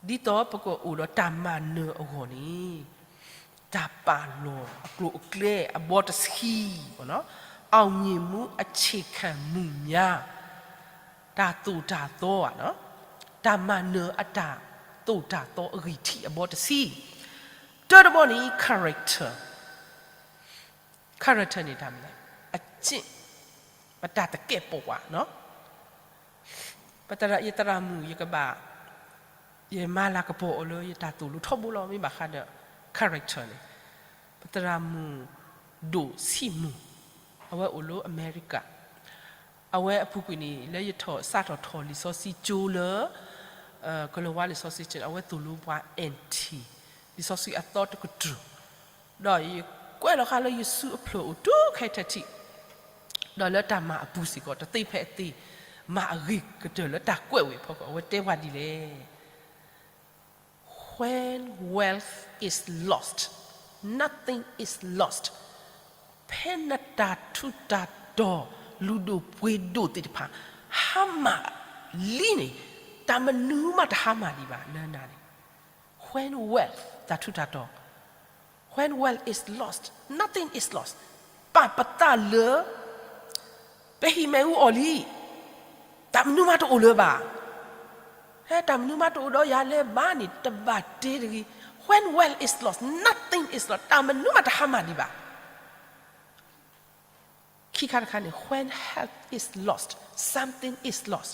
ဒ်သိးပကအိၣ်ဒီးတၢ်မၤနၢၤအဂီၢ်န့ၣ် တၢ်ပာ်လီၤအကျိၤအကျဲအဘီတဆံပေါ့နော် အောင်မြင်မှုအခြေခံမူများ တၢ်သိၣ်တၢ်သီဧါနော် တၢ်မၤနၢၤအတၢ်သိၣ်တၢ်သီအဂံၢ်ထံးအဘီတဆံ တၢတဘီန့ၣ် character character န့ၣ်တၢ်မနုၤလဲၣ် အကျင့် ပတၢ်သကဲာ်ပဝးနော် ပသရၣ် ယသရၣ်မုၣ် ယကဘၣ် ယမၤလၤကပီၤအီၤလၢယတၢ်သိၣ်လိထီဘိလီၤ မ့ၢ်ဘၣ်ဃးဒီး character န့ၣ် ပသရၣ်မုၣ် ဒိၣ်ဆံၣ်မုၣ် အဝဲအိၣ်လၢအမဲရကၤ အဝဲအပူၤကွံာ်န့ၣ် လၢယထီၣ်စးထီၣ်ထီၣ်လံာ်စီဆှံကၠိလၢ ကလၤဝါလံာ်စီဆှံကၠိ အဝဲသိၣ်လိပှၤ N T လံာ်စီဆှံအသီတကတြူၢ် ဒီးယကွဲးလီၤဃာ်လၢယစုအဖျၢၣ်အိၣ်တုၤခဲထဲထံး ဒီးလၢတၢ်မၤအပူၤစ့ၢ်ကီး တသ့ဖဲအသ့ မၤအဂ့ၤကတၢၢ်လၢတၢ်ကွဲးဝဲအဖီခိၣ် အဝဲတဲပှၤဒ်လဲၣ် When wealth is lost, nothing is lost. ဖဲနတၢ်ထူးတၢ်တီၤ လုၢ်ဒိၣ်ပှ့ၤဒိၣ်သ့ၣ်တဖၣ် ဟါမၢ်လံန့ၣ် တၢ်မနုၤမးတဟါမၢ်ဒံးဘၣ် လၢနၤန့ၣ် When wealth တၢ်ထူးတၢ်တီၤ When wealth is lost, nothing is lost. ပာ်ပသးလၢ ပဟံၣ်မ့ၣ်အူအီၣ်လံ တၢ်မနုၤမးတအိၣ်လၢၤဘၣ်. ဟဲတၢ်မနုၤမးတအိၣ်ဒီးယၤလၢၤဘၣ်န့ၣ် တဘၣ်တဲတဂ့ၤ. When wealth is lost, nothing is lost. တၢ်မနုၤမးတဟါမၢ်ဒံးဘၣ်. ခံခါတခါန့ၣ် when health is lost, something is lost.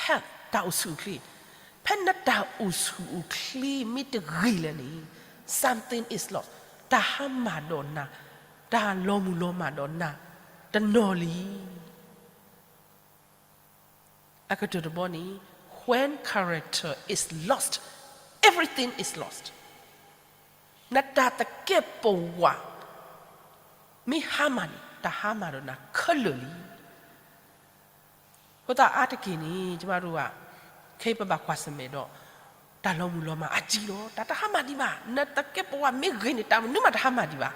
Health တၢ်အိၣ်ဆူၣ်အိၣ်ချ့, ဖဲနတၢ်အိၣ်ဆူၣ်အိၣ်ချ့မ့ၢ်တဂ့ၤလဲၣ်န့ၣ် something is lost. တၢ်ဟါမၢ်ဒီးနၤ, တၢ်လီၤမုၢ်လီၤမၢ်ဒီးနၤ တနီၤလံ. အကတၢၢ်တဘီန့ၣ် when character is lost, everything is lost. နတၢ်သကဲာ်ပဝး မ့ၢ်ဟါမၢ်န့ၣ် တၢ်ဟါမၢ်ဒီးနၤခဲလၢာ်လံ. အဃိသတးအါတက့ၢ်န့ၣ် ကျမတို့က ခဲအံၤပဘၣ်ကွၢ်ဆၢၣ်မဲာ်ဒီး တၢ်လီၤမုၢ်လီၤမၢ်အါကံလီၤ. တၢ်တဟါမၢ်ဒံးဘၣ်. နသကဲာ်ပဝးမ့ၢ်ဂ့ၤန့ၣ် တၢ်မနုၤမးတဟါမၢ်ဒံးဘၣ်.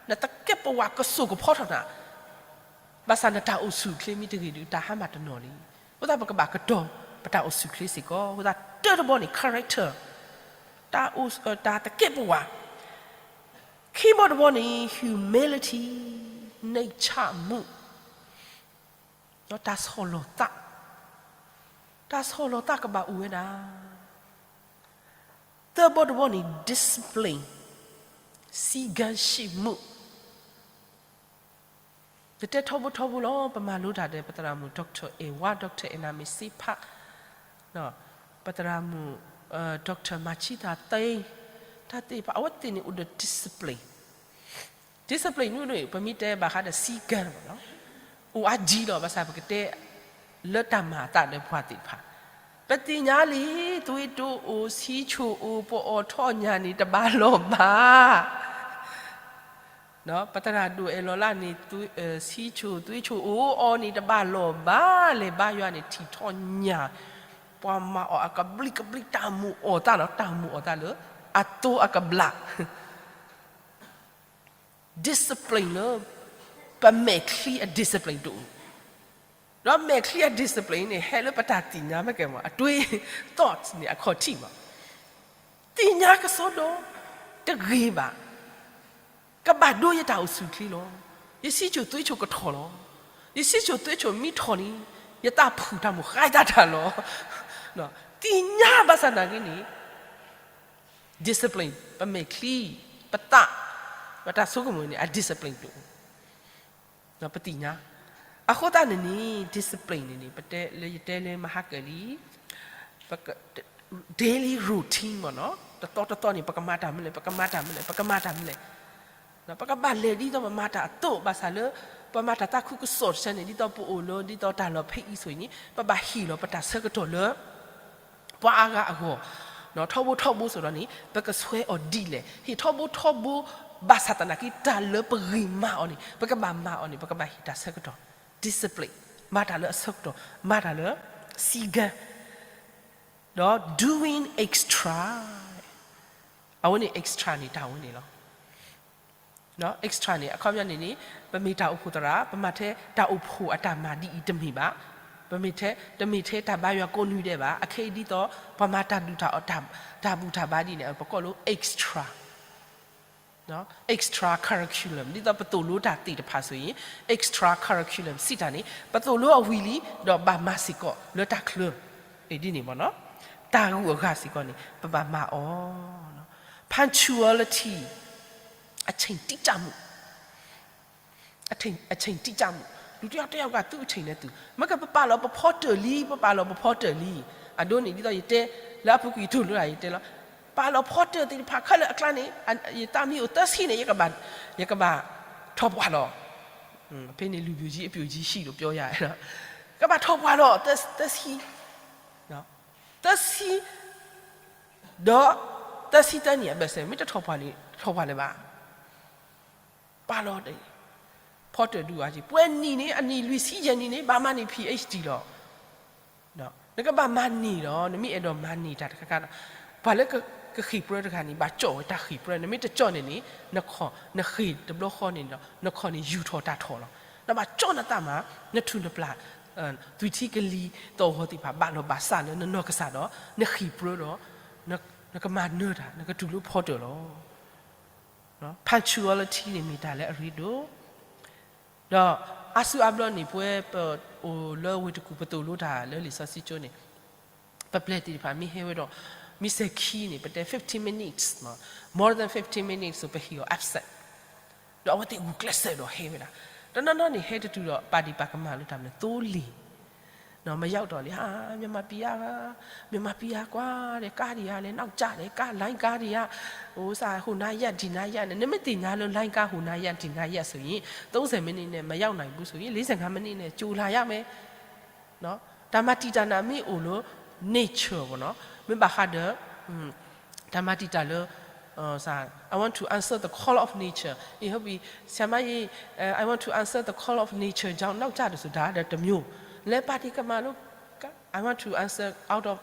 နသကဲာ်ပဝးကစိာ်ကဖီထီၣ်နၤ ဘၣ်ဆၣ်နတၢ်အိၣ်ဆူၣ်အိၣ်ချ့မ့ၢ်တဂ့ၤဒီး တၢ်ဟါမၢ်တနီၤလံ. အဃိသတးပကဘၣ်ကတီၤ ပတၢ်အိၣ်ဆူၣ်အိၣ်ချ့စ့ၢ်ကီး. အဃိသတးတၢတဘီန့ၣ် character တၢ်အိၣ် တၢ်သကဲာ်ပဝး ခံဘီတဘီန့ၣ် humility နှိမ်ချမှု ဒီးတၢ်ဆီၣ်လီၤသး, တၢ်ဆီၣ်လီၤသးကဘၣ်အိၣ်ဝဲဒၣ်. သၢဘီတဘီန့ၣ် discipline စည်းကမ်းရှိမှု ယတဲထီဘိထီဘိလီၤ. ပမၤလိတၢ်ဒီး ပသရၣ်မုၣ် doctor အဲၣ်ဝါ doctor အဲၣ်နၤမ့ၢ်စ့ဖး, ပသရၣ်မုၣ် doctor မၤဆံသးသ့, တၢ်သ့ၣ်တဖၣ် အဝဲသ့ၣ်န့ၣ်အိၣ်ဒီး discipline, discipline န့ၣ် ပမ့ၢ်တဲဘၣ်ဃးဒီးစည်းကမ်းလီၤ. အိၣ်အါကံလီၤ. ဘၣ်ဆၣ်ပကတဲ လၢတၢ်မၤအသးဒီးပှၤသ့ၣ်တဖၣ် ပသ့ၣ်ညါလံ, သွေးတိုးအိၣ် ဆီးချိုအိၣ် ပအီၣ်ထီၣ်ညၣ်န့ၣ် တဘၣ်လီၤဘၣ်. ပသရၣ်ဒိၣ်အဲၣ်လီၤလၢန့ၣ် ဆီးချို သွေးချိုအိၣ် အီၤန့ၣ်တဘၣ်လီၤဘၣ်. လဲၤဘါယွၤန့ၣ် ထံၣ်ထီၣ်ညၣ်, ပှၤမၤအီၣ်အကဘျံးကဘျံး တၢ်မုာ်အီၣ်သးလီၤ. တၢ်မုာ်အီၣ်သးလၢ အသိအကဘျၣ် discipline လၢ ပမဲာ်ချံအ discipline တအိၣ်, ဒီးမဲာ်ချံအ discipline န့ၣ် ဟဲလၢပတၢ်သ့ၣ်ညါမ့ၢ်ကဲမး အတွေး thoughts န့ၣ် အခီၣ်ထံးမး, သ့ၣ်ညါကစီဒီ တဂ့ၤဘၣ်, ကဘၣ်ဒိယတၢ်အိၣ်ဆူၣ်အိၣ်ချ့လီၤ, ယစံးစိၤသွ့ၣ်စိၤကထီၣ်လီၤ, ယစံးစိၤသွ့ၣ်စိၤမ့ၢ်ထီၣ်န့ၣ် ယသးဖှူၣ်တၢ်မိၣ်ဃါတၢ်လီၤ, သ့ၣ်ညါဘၣ်ဆၣ်သနာ်က့န့ၣ် discipline ပမဲာ်ချံ, ပသး, ပတၢ်ဆိကမိၣ်န့ၣ် အ discipline တအိၣ်, ပသ့ၣ်ညါ, အဃိသတးန့ၣ်န့ၣ် discipline န့ၣ်န့ၣ် ပတဲလၢယတဲလၢမဟါကၢၣ်လံ, ပ daily routine မ့ၢ်နီၤ, တသီတသီန့ၣ် ပကမၤတၢ်မနုၤလဲၣ် ပကမၤတၢ်မနုၤလဲၣ် ပကမၤတၢ်မနုၤလဲၣ်, ပကဘၣ်လဲၤဒ်သိးပမၤတၢ်အသိး ဘၣ်ဆၣ်လၢ ပမၤတၢ်သးခုကစီၣ်တဆၢန့ၣ် ဒ်သိးပအိၣ်လၢ ဒ်သိးတၢ်လီၢ်ဖဲအံၤဆိၣ်အံၤန့ၣ် ပဘၣ်ဟ့ၣ်လီၤပတၢ်ဆၢကတီၢ်လၢ ပှၤအါဂၤအဂီၢ်, ထီဘိထီဘိဆိၣ်ဒီးန့ၣ် ပကဆှၢအီၤဒ်လဲၣ်, ဟ့ၣ်ထီဘိထီဘိ ဘၣ်ဆၣ်သနာ်က့ တၢ်လၢပဂံၢ်မၤအီၤန့ၣ် ပကဘၣ်မၤအီၤန့ၣ် ပကဘၣ်ဟ့ၣ်တၢ်ဆၢကတီၢ် discipline, မၤတၢ်လၢအဆၢကတီၢ်, မၤတၢ်လၢ စည်းကမ်း, ဒီး doing extra, အဝဲန့ၣ် extra န့ၣ် တၢ်ဝဲန့ၣ်လီၤ. extra န့ၣ် အခီပညီန့ၣ်န့ၣ် ပမ့ၢ်တၢ်အိၣ်ဖှိၣ်သရၣ် ပမၤထဲတၢ်အိၣ်ဖှိၣ်အတၢ်မၤဒ်အံၤတမ့ၢ်ဘၣ်, ပမ့ၢ်ထဲ တမ့ၢ်ထဲတၢ်ဘါယွၤကိးနွံဒဲးဘၣ်, အခဲအံၤဒ်သိး ပှၤမၤတၢ်ဒုးတၢ် တၢ်ဘူၣ်တၢ်ဘါဒ်န့ၣ် ပကိးလၢ extra, extra curriculum ဒ်သိးပသိၣ်လိတၢ်သ့ၣ်တဖၣ်ဆိၣ်အံၤ extra curriculum စံးတၢ်န့ၣ် ပသိၣ်လိအဝံၤလံ ဒီးဘၣ်မၤစ့ၢ်ကီးလၢတၢ်ချၢ, ဒ်န့ၣ်မ့ၢ်နီၤ, တၢ်ဂုၤအဂၤစ့ၢ်ကီးန့ၣ် ပဘၣ်မၤအီၤ, punctuality အချိန်တိကျမှု အချိန်တိကျမှု, လူတယောက်တယောက်က သူ့အချိန်နဲ့သူ, မ့ၢ်ကပပာ်လီၤပဖီတၢၣ်လံ ပပာ်လီၤပဖီတၢၣ်လံ, အဒိန့ၣ် ဒ်သိးယတဲ လၢအပူၤကွံာ်ယတူၢ်လိာ်တၢ် ယတဲလီၤ, ပာ်လီၤဖီတၢၣ်သ့ၣ်တဖၣ်ခဲလၢာ်အကျါန့ၣ်, ယသးမ့ၢ်အိၣ်သၢဆံန့ၣ် ယကဘၣ်, ယကဘၣ်ထီၣ်ပှၢ်လီၤ, ဖဲန့ၣ် လူပျိုကြီးအပျိုကြီးရှိလို့ပြောရတယ်, ကဘၣ်ထီၣ်ပှၢ်လီၤ သၢဆံ, သၢဆံ, ဒီး သၢဆံတၢနံၣ်အဘၢၣ်စၢၤ မ့ၢ်တထီၣ်ပှၢ်န့ၣ် ထီၣ်ပှၢ်လၢၤဘၣ်, ပာ်လီၤ ဖီတၢၣ်ဒုးအါက့ၤ ပှဲၤနံၣ်န့ၣ် အနံၣ်လွံၢ်ဆံယဲၢ်နံၣ်န့ၣ် ဘၣ်မၤန့ၢ် PhD လီၤ, နကဘၣ်မၤန့ၢ်လီၤ, နမ့ၢ်အဲၣ်ဒိးမၤန့ၢ်တၢ်တခါခါဒီး, ပှၤလၢကဃ့ၢ်ပြၢတဂၤန့ၣ် ဘၣ်ကၠီၣ်ဝဲတၢ်ဃ့ၢ်ပြၢ, နမ့ၢ်တကၠီၣ်န့ၣ်န့ၣ် နခီၣ် နဃ့ၢ်တဘျီဃီန့ၣ်ဒီး နခီၣ်န့ၣ်ယူာ်ထီၣ်တၢ်ထီၣ်လီၤ, နဘၣ်ကၠီၣ်နသးမၤ, နထူၣ်နပျၢ် သွံၣ်ထံကလံၤသီၣ်ဂီၤသ့ၣ်တဖၣ် ဘၣ်လီၤဘၣ်စးလၢနနီၢ်ကစၢ်ဒီး နဃ့ၢ်ပြၢဒီး နကမၤနၢၤတၢ် နကတူၢ်လိာ်ဖီတၢၣ်လီၤ. punctuality န့ၣ်မ့ၢ်တၢ်လၢအရ့ဒိၣ်, ဒီးအါစုအါဘျီန့ၣ် ပဝဲပအိၣ်လၢဝ့ၢ်တကူၣ် ပသိၣ်လိတၢ်လၢလံာ်စီဆှံကၠိန့ၣ် ပပျဲၢ်သ့ၣ်တဖၣ်မ့ၢ်ဟဲဝဲဒီး မ့ၢ်စဲၤခံန့ၣ် ပတဲ fifteen minutes, more than fifteen minutes ဆို ပဟ့ၣ်အီၤ absent, ဒီးအဝဲသ့ၣ်ဂုာ်ကျဲးစၢးဒီးဟဲဝဲဒၣ်, တနီၤနီၤန့ၣ် ဟဲတတုၤဒီး ပာ်ဒံးပာ်ကမၣ်လိာ်တၢ်မနုၤ သိလ့ၣ် မ့ၢ်ရောက်တော့လေ ဟာ မြန်မာပြည်က မြန်မာပြည်ကကွာ တဲ့ကားတွေကလည်း နောက်ကျတယ် ကား လိုင်းကားတွေက ဟိုစား ဟိုနားရပ် ဒီနားရပ်နဲ့ နမ့ၢ်သ့ၣ်ညါလၢ လိုင်းကား ဟိုနားရပ် ဒီနားရပ်ဆိုရင် သုံးဆယ်မိနစ်နဲ့ မရောက်နိုင်ဘူးဆိုရင် လေးဆယ့်ငါးမိနစ်နဲ့ ကြိုလာရမယ် တၢ်မၤတံာ်တာ်န့ၣ် မ့ၢ်အိၣ်လၢ nature ပေါ့နော်, မ့ၢ်ဘၣ်ဃးဒီး တၢ်မၤတံာ်တာ်လၢ I want to answer the call of nature. ဟုတ်ပြီ, ဆရာမရေ, I want to answer the call of nature ကြောင့် နောက်ကျတယ်ဆိုတာ တစ်မျိုး. လဲၤပာ်တံာ်ကမၣ်လိာ် I want to answer out of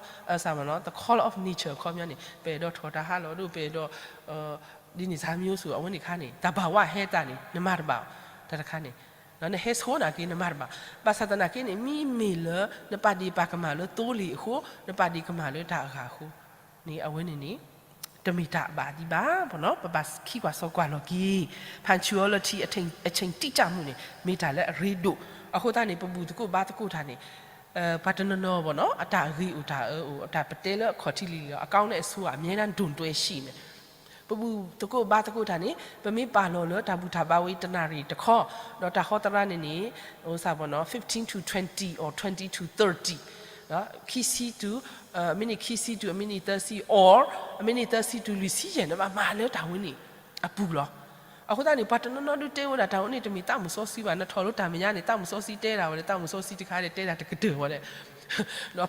စၢ်မနီၤ the call of nature အခီပညီန့ၣ် ပအဲၣ်ဒိးထီၣ်တၢ်ဟးလီၤဒိၣ် ပအဲၣ်ဒိး ဒ်န့ၣ် စၢ်မျိုးဆို အဝဲန့ၣ်ခါန့ၣ် တၢ်ဘၣ်ဝဲဟဲတၢ်န့ၣ် နမၤတဘၣ် တၢ်တခါန့ၣ် နဟဲဆိနာ်က့ နမၤတဘၣ်. ဘၣ်ဆၣ်သနာ်က့န့ၣ် မ့မ့ၢ်လၢ နပာ်ဒံးပာ်ကမၣ်လၢသိလ့ၣ်အဃိ နပာ်ဒံးကမၣ်လၢတၢ်အဂၤအဃိန့ၣ် အဝဲန့ၣ်န့ၣ် တမ့ၢ်တၢ်အဘၣ်ဒံးဘၣ် ပဘၣ်ခံကွၢ်စီကွၢ်လီၤက့ၤ punctuality အချိန်တိကျမှုန့ၣ် မ့ၢ်တၢ်လၢအရ့ဒိၣ်. အဃိသတးန့ၣ် ပဘူၣ်သကိးဘါသကိးတၢ်န့ၣ် ပှၤတနီၤနီၤဘၣ်နီၤ အတၢ်ဂ့ၤအိၣ်တၢ်အၢအိၣ် အတၢ်ပတဲလၢအခီၣ်ထံးလံၤလံၤလီၤ အကောင်းနဲ့အဆိုး အမြဲတမ်းဒိၣ်တွဲရှိနေ ပဘူၣ်သကိးဘါသကိးတၢ်န့ၣ် ပမ့ၢ်ပာ်လီၤလၢတၢ်ဘူၣ်တၢ်ဘါဝဲတနၣ်ရံၣ်တခီ ဒီးတၢ်ဟီသရၣ်န့ၣ်န့ၣ် စၢ်ဘၣ်နီၤ fifteen to twenty or twenty to thirty, ခံဆံတုၤ အမံးနံးခံဆံတုၤအမံးနံးသၢဆံ or အမံးနံးသၢဆံတုၤလွံၢ်ဆံယဲၢ် နဘၣ်မၤလၢတၢ်ဝဲန့ၣ်အပူၤလီၤ. အဃိသတးန့ၣ် ပှၤတနီၤနီၤဒုးတဲဝဲဒၣ်တၢ်ဝဲန့ၣ် တမ့ၢ်သးမုၣ်စီဆှံဘၣ် နထီၣ်လၢတၢ်မဲာ်ညါန့ၣ် သးမုၣ်စီဆှံတဲဒၣ်ဝဲဒီး သးမုၣ်စီဆှံတခါဒီးတဲဒၣ်တကတၢၢ်ဝဲဒီး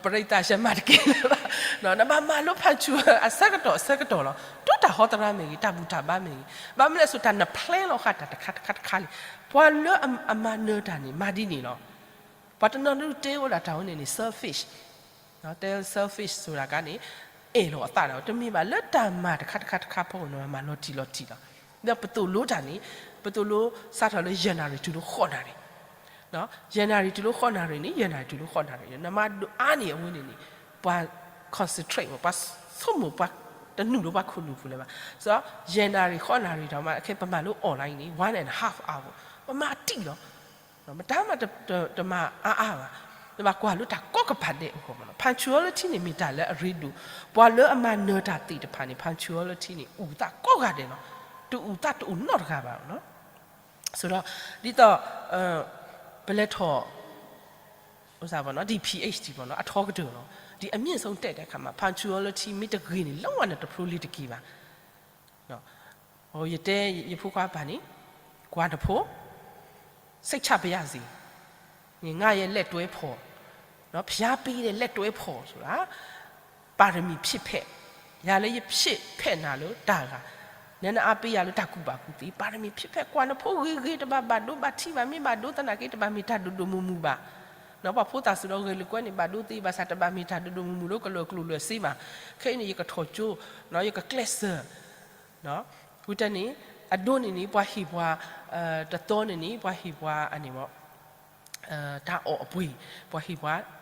ပရိသတ်ရှမတက့ၢ်လၢၤဘၣ် နဘၣ်မၤလိ punctual အဆၢကတီၢ်အဆၢကတီၢ်လီၤ. ဒ်တၢ်ဟီသရၣ်မ့ၢ်ဂ့ၤ တၢ်ဘူၣ်တၢ်ဘါမ့ၢ်ဂ့ၤ ဘၣ်မနုၤလဲၣ်ဆိ တၢ်န plan လီၤဃာ်တၢ်တခါတခါတခါလံ. ပှၤလၢအမၤနၢၤတၢ်န့ၣ် မၤဒ်န့ၣ်လီၤ. ပှၤတနီၤဒုးတဲဝဲဒၣ်တၢ်ဝဲန့ၣ်န့ၣ် selfish တဲ selfish ဆိဒၣ်ကါန့ၣ် အဲၣ်လီၤအသးဒၣ်ဝဲ တမ့ၢ်ဘၣ်လၢတၢ်မၤတခါတခါတခါဖီခိၣ်န့ၣ် မၤလီၤတံၢ်လီၤတံၢ်လီၤ. ဒီးပသိၣ်လိတၢ်န့ၣ် ပသိၣ်လိစးထီၣ်လၢယဲၢ်နၣ်ရံၣ်တုၤလၢဃိးနၣ်ရံၣ်, ယဲၢ်နၣ်ရံၣ်တုၤလၢဃိးနၣ်ရံၣ်န့ၣ် ယဲၢ်နၣ်ရံၣ်တုၤလၢဃိးနၣ်ရံၣ်, နမၤဒိၣ်အါန့ၢ်အဝဲန့ၣ်န့ၣ် ပှၤ concentrate မး ပှၤဆိကမိၣ် ပှၤတနုာ်လၢပှၤခိၣ်နူာ်ပူၤလၢၤဘၣ်. ဆိုတော့ ယဲၢ်နၣ်ရံၣ်ဃိးနၣ်ရံၣ်ဒီးမး ခဲပမၤလၢ online န့ၣ် one and a half hour ပမၤတံၢ်လီၤ. မတၤမးတ တ တမၤအါအါဘၣ်. နဘၣ်ကွၢ်လၢတၢ်ကိးကပၤဒဲးအဂီၢ်မးလီၤ. Punctuality န့ၣ် မ့ၢ်တၢ်လၢအရ့ဒိၣ်, ပှၤလၢအမၤနၢၤတၢ်သ့ၣ်တဖၣ်န့ၣ် punctuality န့ၣ် အိၣ်သးကိးဂၤဒဲးလီၤ. တအိၣ်သးတအိၣ်နီတဂၤဘၣ်လီၤ. ဆိုတော့ ဒ်သိး ပလဲၤထီၣ် ဒ် PhD မးလီၤ အထီကတၢၢ်လီၤ. ဒ်အမြင့်ဆုံးတက်တဲ့အခါမှာ punctuality မ့ၢ်တဂ့ၤန့ၣ် လုံးဝနတဖျိလံၤတက့ၢ်ဘၣ်. ယတဲယဖိခွါပၢ်န့ၣ် ကွၢ်နဖိ စိတ်ချပါရစေ, ငါရဲ့လက်တွဲဖော်, ဘုရားပေးတဲ့လက်တွဲဖော်ဆိုတာ ပါရမီဖြစ်ဖက်, ယၤလၢယဖြစ်ဖက်နၤလၢတၢ်ဂၤ, နနအါပေးယၤလၢတၢ်ကူၣ်ဘၣ်ကူၣ်သ့, ပါရမီဖြစ်ဖက် ကွၢ်နဖိဂ့ၤဂ့ၤ တဘၣ်ဘၣ်ဒိဘၣ်ထံးဘၣ် မ့ၢ်ဘၣ်ဒိသနာ်က့ တဘၣ်မ့ၢ်တၢ်ဒိၣ်ဒိၣ်မုၢ်မုၢ်ဘၣ်. ပှၤဖိသၣ်စူၤဒီးဂဲၤလိာ်ကွဲန့ၣ် ဘၣ်ဒိသ့ဘၣ်ဆၣ် တဘၣ်မ့ၢ်တၢ်ဒိၣ်ဒိၣ်မုၢ်မုၢ်လၢကလၢာ်ကျိၤလၢာ်စ့ဘၣ်. ခဲအံၤန့ၣ် ယကထီၣ်ကၠိ, ယကကျဲးစၢး ဝံၤတၢ်န့ၣ် အဒိန့ၣ်န့ၣ် ပှၤဟ့ၣ်ပှၤ တသီန့ၣ်န့ၣ် ပှၤဟ့ၣ်ပှၤအန့ၣ်မး တၢ်အီၣ်အပှ့ၤ, ပှၤဟ့ၣ်ပှၤ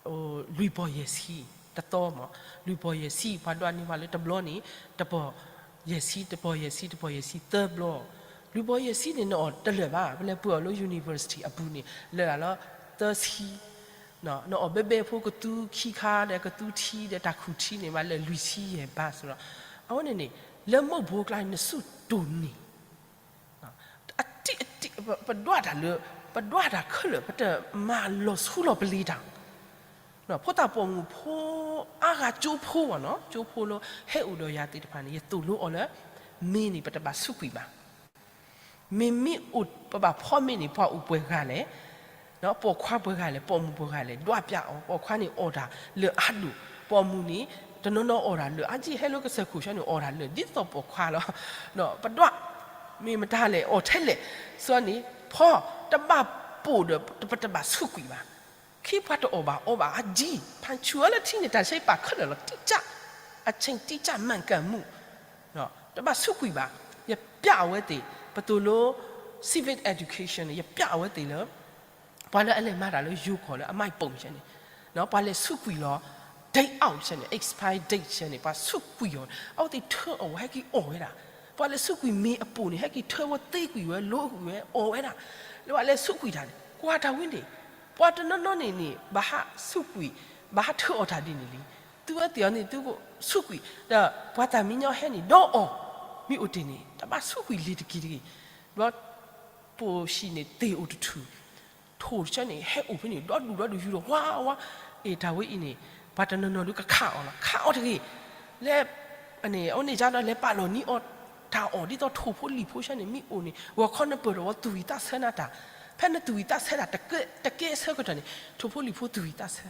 လွံၢ်ပီၢ်ယဲၢ်ဆံ တသီမး, လွံၢ်ပီၢ်ယဲၢ်ဆံ ပှၤဒွးန့ၢ်ပှၤလၢတဘျီန့ၣ် တပီၢ်ယဲၢ်ဆံ တပီၢ်ယဲၢ်ဆံ တပီၢ်ယဲၢ်ဆံ သၢဘျီ, လွံၢ်ပီၢ်ယဲၢ်ဆံန့ၣ် နအီၣ်တလၢာ်ဘၣ်, ပလဲၤပှ့ၤအီၤလၢ university အပူၤန့ၣ် လၢာ်လၢသၢဆံ နအီၣ်ဘဲဘဲဖိကသူခံခါဒီး ကသူထံဒီး တၢ်ခူၣ်ထံန့ၣ် မးလၢာ်လွံၢ်ဆံယဲၢ်ဘးစ့ၢ်ဒီး အဝဲန့ၣ်န့ၣ် လၢမုၢ်ဘိကျါန့ၣ် နစုတိၢ်န့ၢ် အတံၢ်အတံၢ် ပဒွးတၢ်လၢ ပဒွးတၢ်ခဲလၢာ် ပတမၤလီၤဆူလီၤပလ့ၤတၢ် ဖိသၣ်ပိာ်မုၣ်ဖိ အါဂၤကၠိဖိဘၣ်နီၤ ကၠိဖိလၢဟဲအိၣ်ဒီးယၤသ့ၣ်တဖၣ်န့ၣ် ယသိၣ်လိအီၤလၢ မ့ၢ်န့ၣ် ပတဘၣ်ဆူးကွံာ်ဘၣ်. မ့မ့ၢ်အိၣ်ပဘၣ်ဖီမ့ၢ်န့ၣ် ပှၤအိၣ်ပှဲၤဂၤလဲၣ်, ပိာ်ခွါပှဲၤဂၤလဲၣ်, ပိာ်မုၣ်ပှဲၤဂၤလဲၣ်, ဒွးပျးအီၤ, ပိာ်ခွါန့ၣ်အီၣ်တၢ်လၢအါဒိၣ်, ပိာ်မုၣ်န့ၣ် တနီၤနီၤအီၣ်တၢ်လၢအါကံၢ် ဟဲလၢကစၢၢ်ခိၣ်ဆၢန့ၣ် အီၣ်တၢ်လၢဒ်သိးပိာ်ခွါလီၤ. ပဒွး မ့ၢ်မတၤလဲၣ် အီၣ်ထဲလဲၣ်, စီၤန့ၣ် ဖီ တဘၣ်ပိာ်ဒီး ပတဘၣ်ဆူးကွံာ်ဘၣ်. ခံပှၤတအီၣ်ဘၣ်အီဘၣ်အါကံၢ် punctuality န့ၣ် တၢ်ဆၢပာ်ခဲလၢာ်လီၤ တိကျ အချိန်တိကျ မှန်ကန်မှု တဘၣ်ဆူးကွံာ်ဘၣ်. ယပျးအဝဲသ့ၣ် ပသိၣ်လိ civic education န့ၣ် ယပျးအဝဲသ့ၣ်လၢ ပှၤလၢအလဲၤမၤတၢ်လၢယိၤကီၢ်လၢအမှတ်ပုံ ဆဲန့ၣ် ပှၤလဲၤဆူးကွံာ်လီၤ date out ဆဲန့ၣ် expiry date ဆဲန့ၣ် ပှၤဆူးကွံာ်အီၤ အဝဲသ့ၣ်ထၢအီၣ်ဝဲ ဟဲက့ၤအီၣ်ဝဲဒၣ်. ပှၤလဲၤဆူးကွံာ်မ့ၤအပိၢ်န့ၣ် ဟဲက့ၤထၢဝဲသ့ကွံာ်ဝဲ လိကွံာ်ဝဲ အီၣ်ဝဲဒၣ်. လၢပှၤလဲၤဆူးကွံာ်တၢ်န့ၣ် ကွၢ်တၢ်ဝဲန့ၣ် ပှၤတနီၤနီၤန့ၣ်န့ၣ် ဘၣ်ဟးဆူးကွံာ် ဘၣ်ဟးထၢအီၣ်တၢ်ဒ်န့ၣ်လံ. သုဝဲသ့ၣ်အီၤန့ၣ် သုကဆူးကွံာ် ဒီးပှၤသၣ်မံညီဟဲန့ၣ် ဒီးအီၣ် မ့ၢ်အိၣ်တ့ၢ်န့ၣ် တဘၣ်ဆူးကွံာ်လံၤတက့ၢ်တဂ့ၤ. ဒီးပိာ်ဟံၣ်န့ၣ် သ့ၣ်အိၣ်တထူၣ် ထိၣ်တဆၢန့ၣ် ဟဲအိၣ်ဖဲန့ၣ် ဒီဒူၣ်ဒီဒူၣ်ယူၤဒီး ဝါဝါ အ့ၣ် တၢ်ဝဲအံၤန့ၣ် ပှၤတနီၤနီၤဒုးကခးအီၤလီၤ. ခးအီၤတဂ့ၤ လဲၤ အဝဲန့ၣ်ယါဒီး လဲၤပာ်လီၤနံၤအီၤ တၢ်အီၣ်ဒ်သိးထိၣ်ဖိလံၣ်ဖိဆၢန့ၣ် မ့ၢ်အိၣ်န့ၣ် ဂီၤခီနပၢၢ်ဒီးဝဲသူၣ်ဝံၣ်သးဆၢနၤတၢ်, ဖဲနသူၣ်ဝံၣ်သးဆၢတၢ် တကဲဆၢကတီၢ်န့ၣ် ထိၣ်ဖိလံၣ်ဖိသူၣ်ဝံၣ်သးဆၢ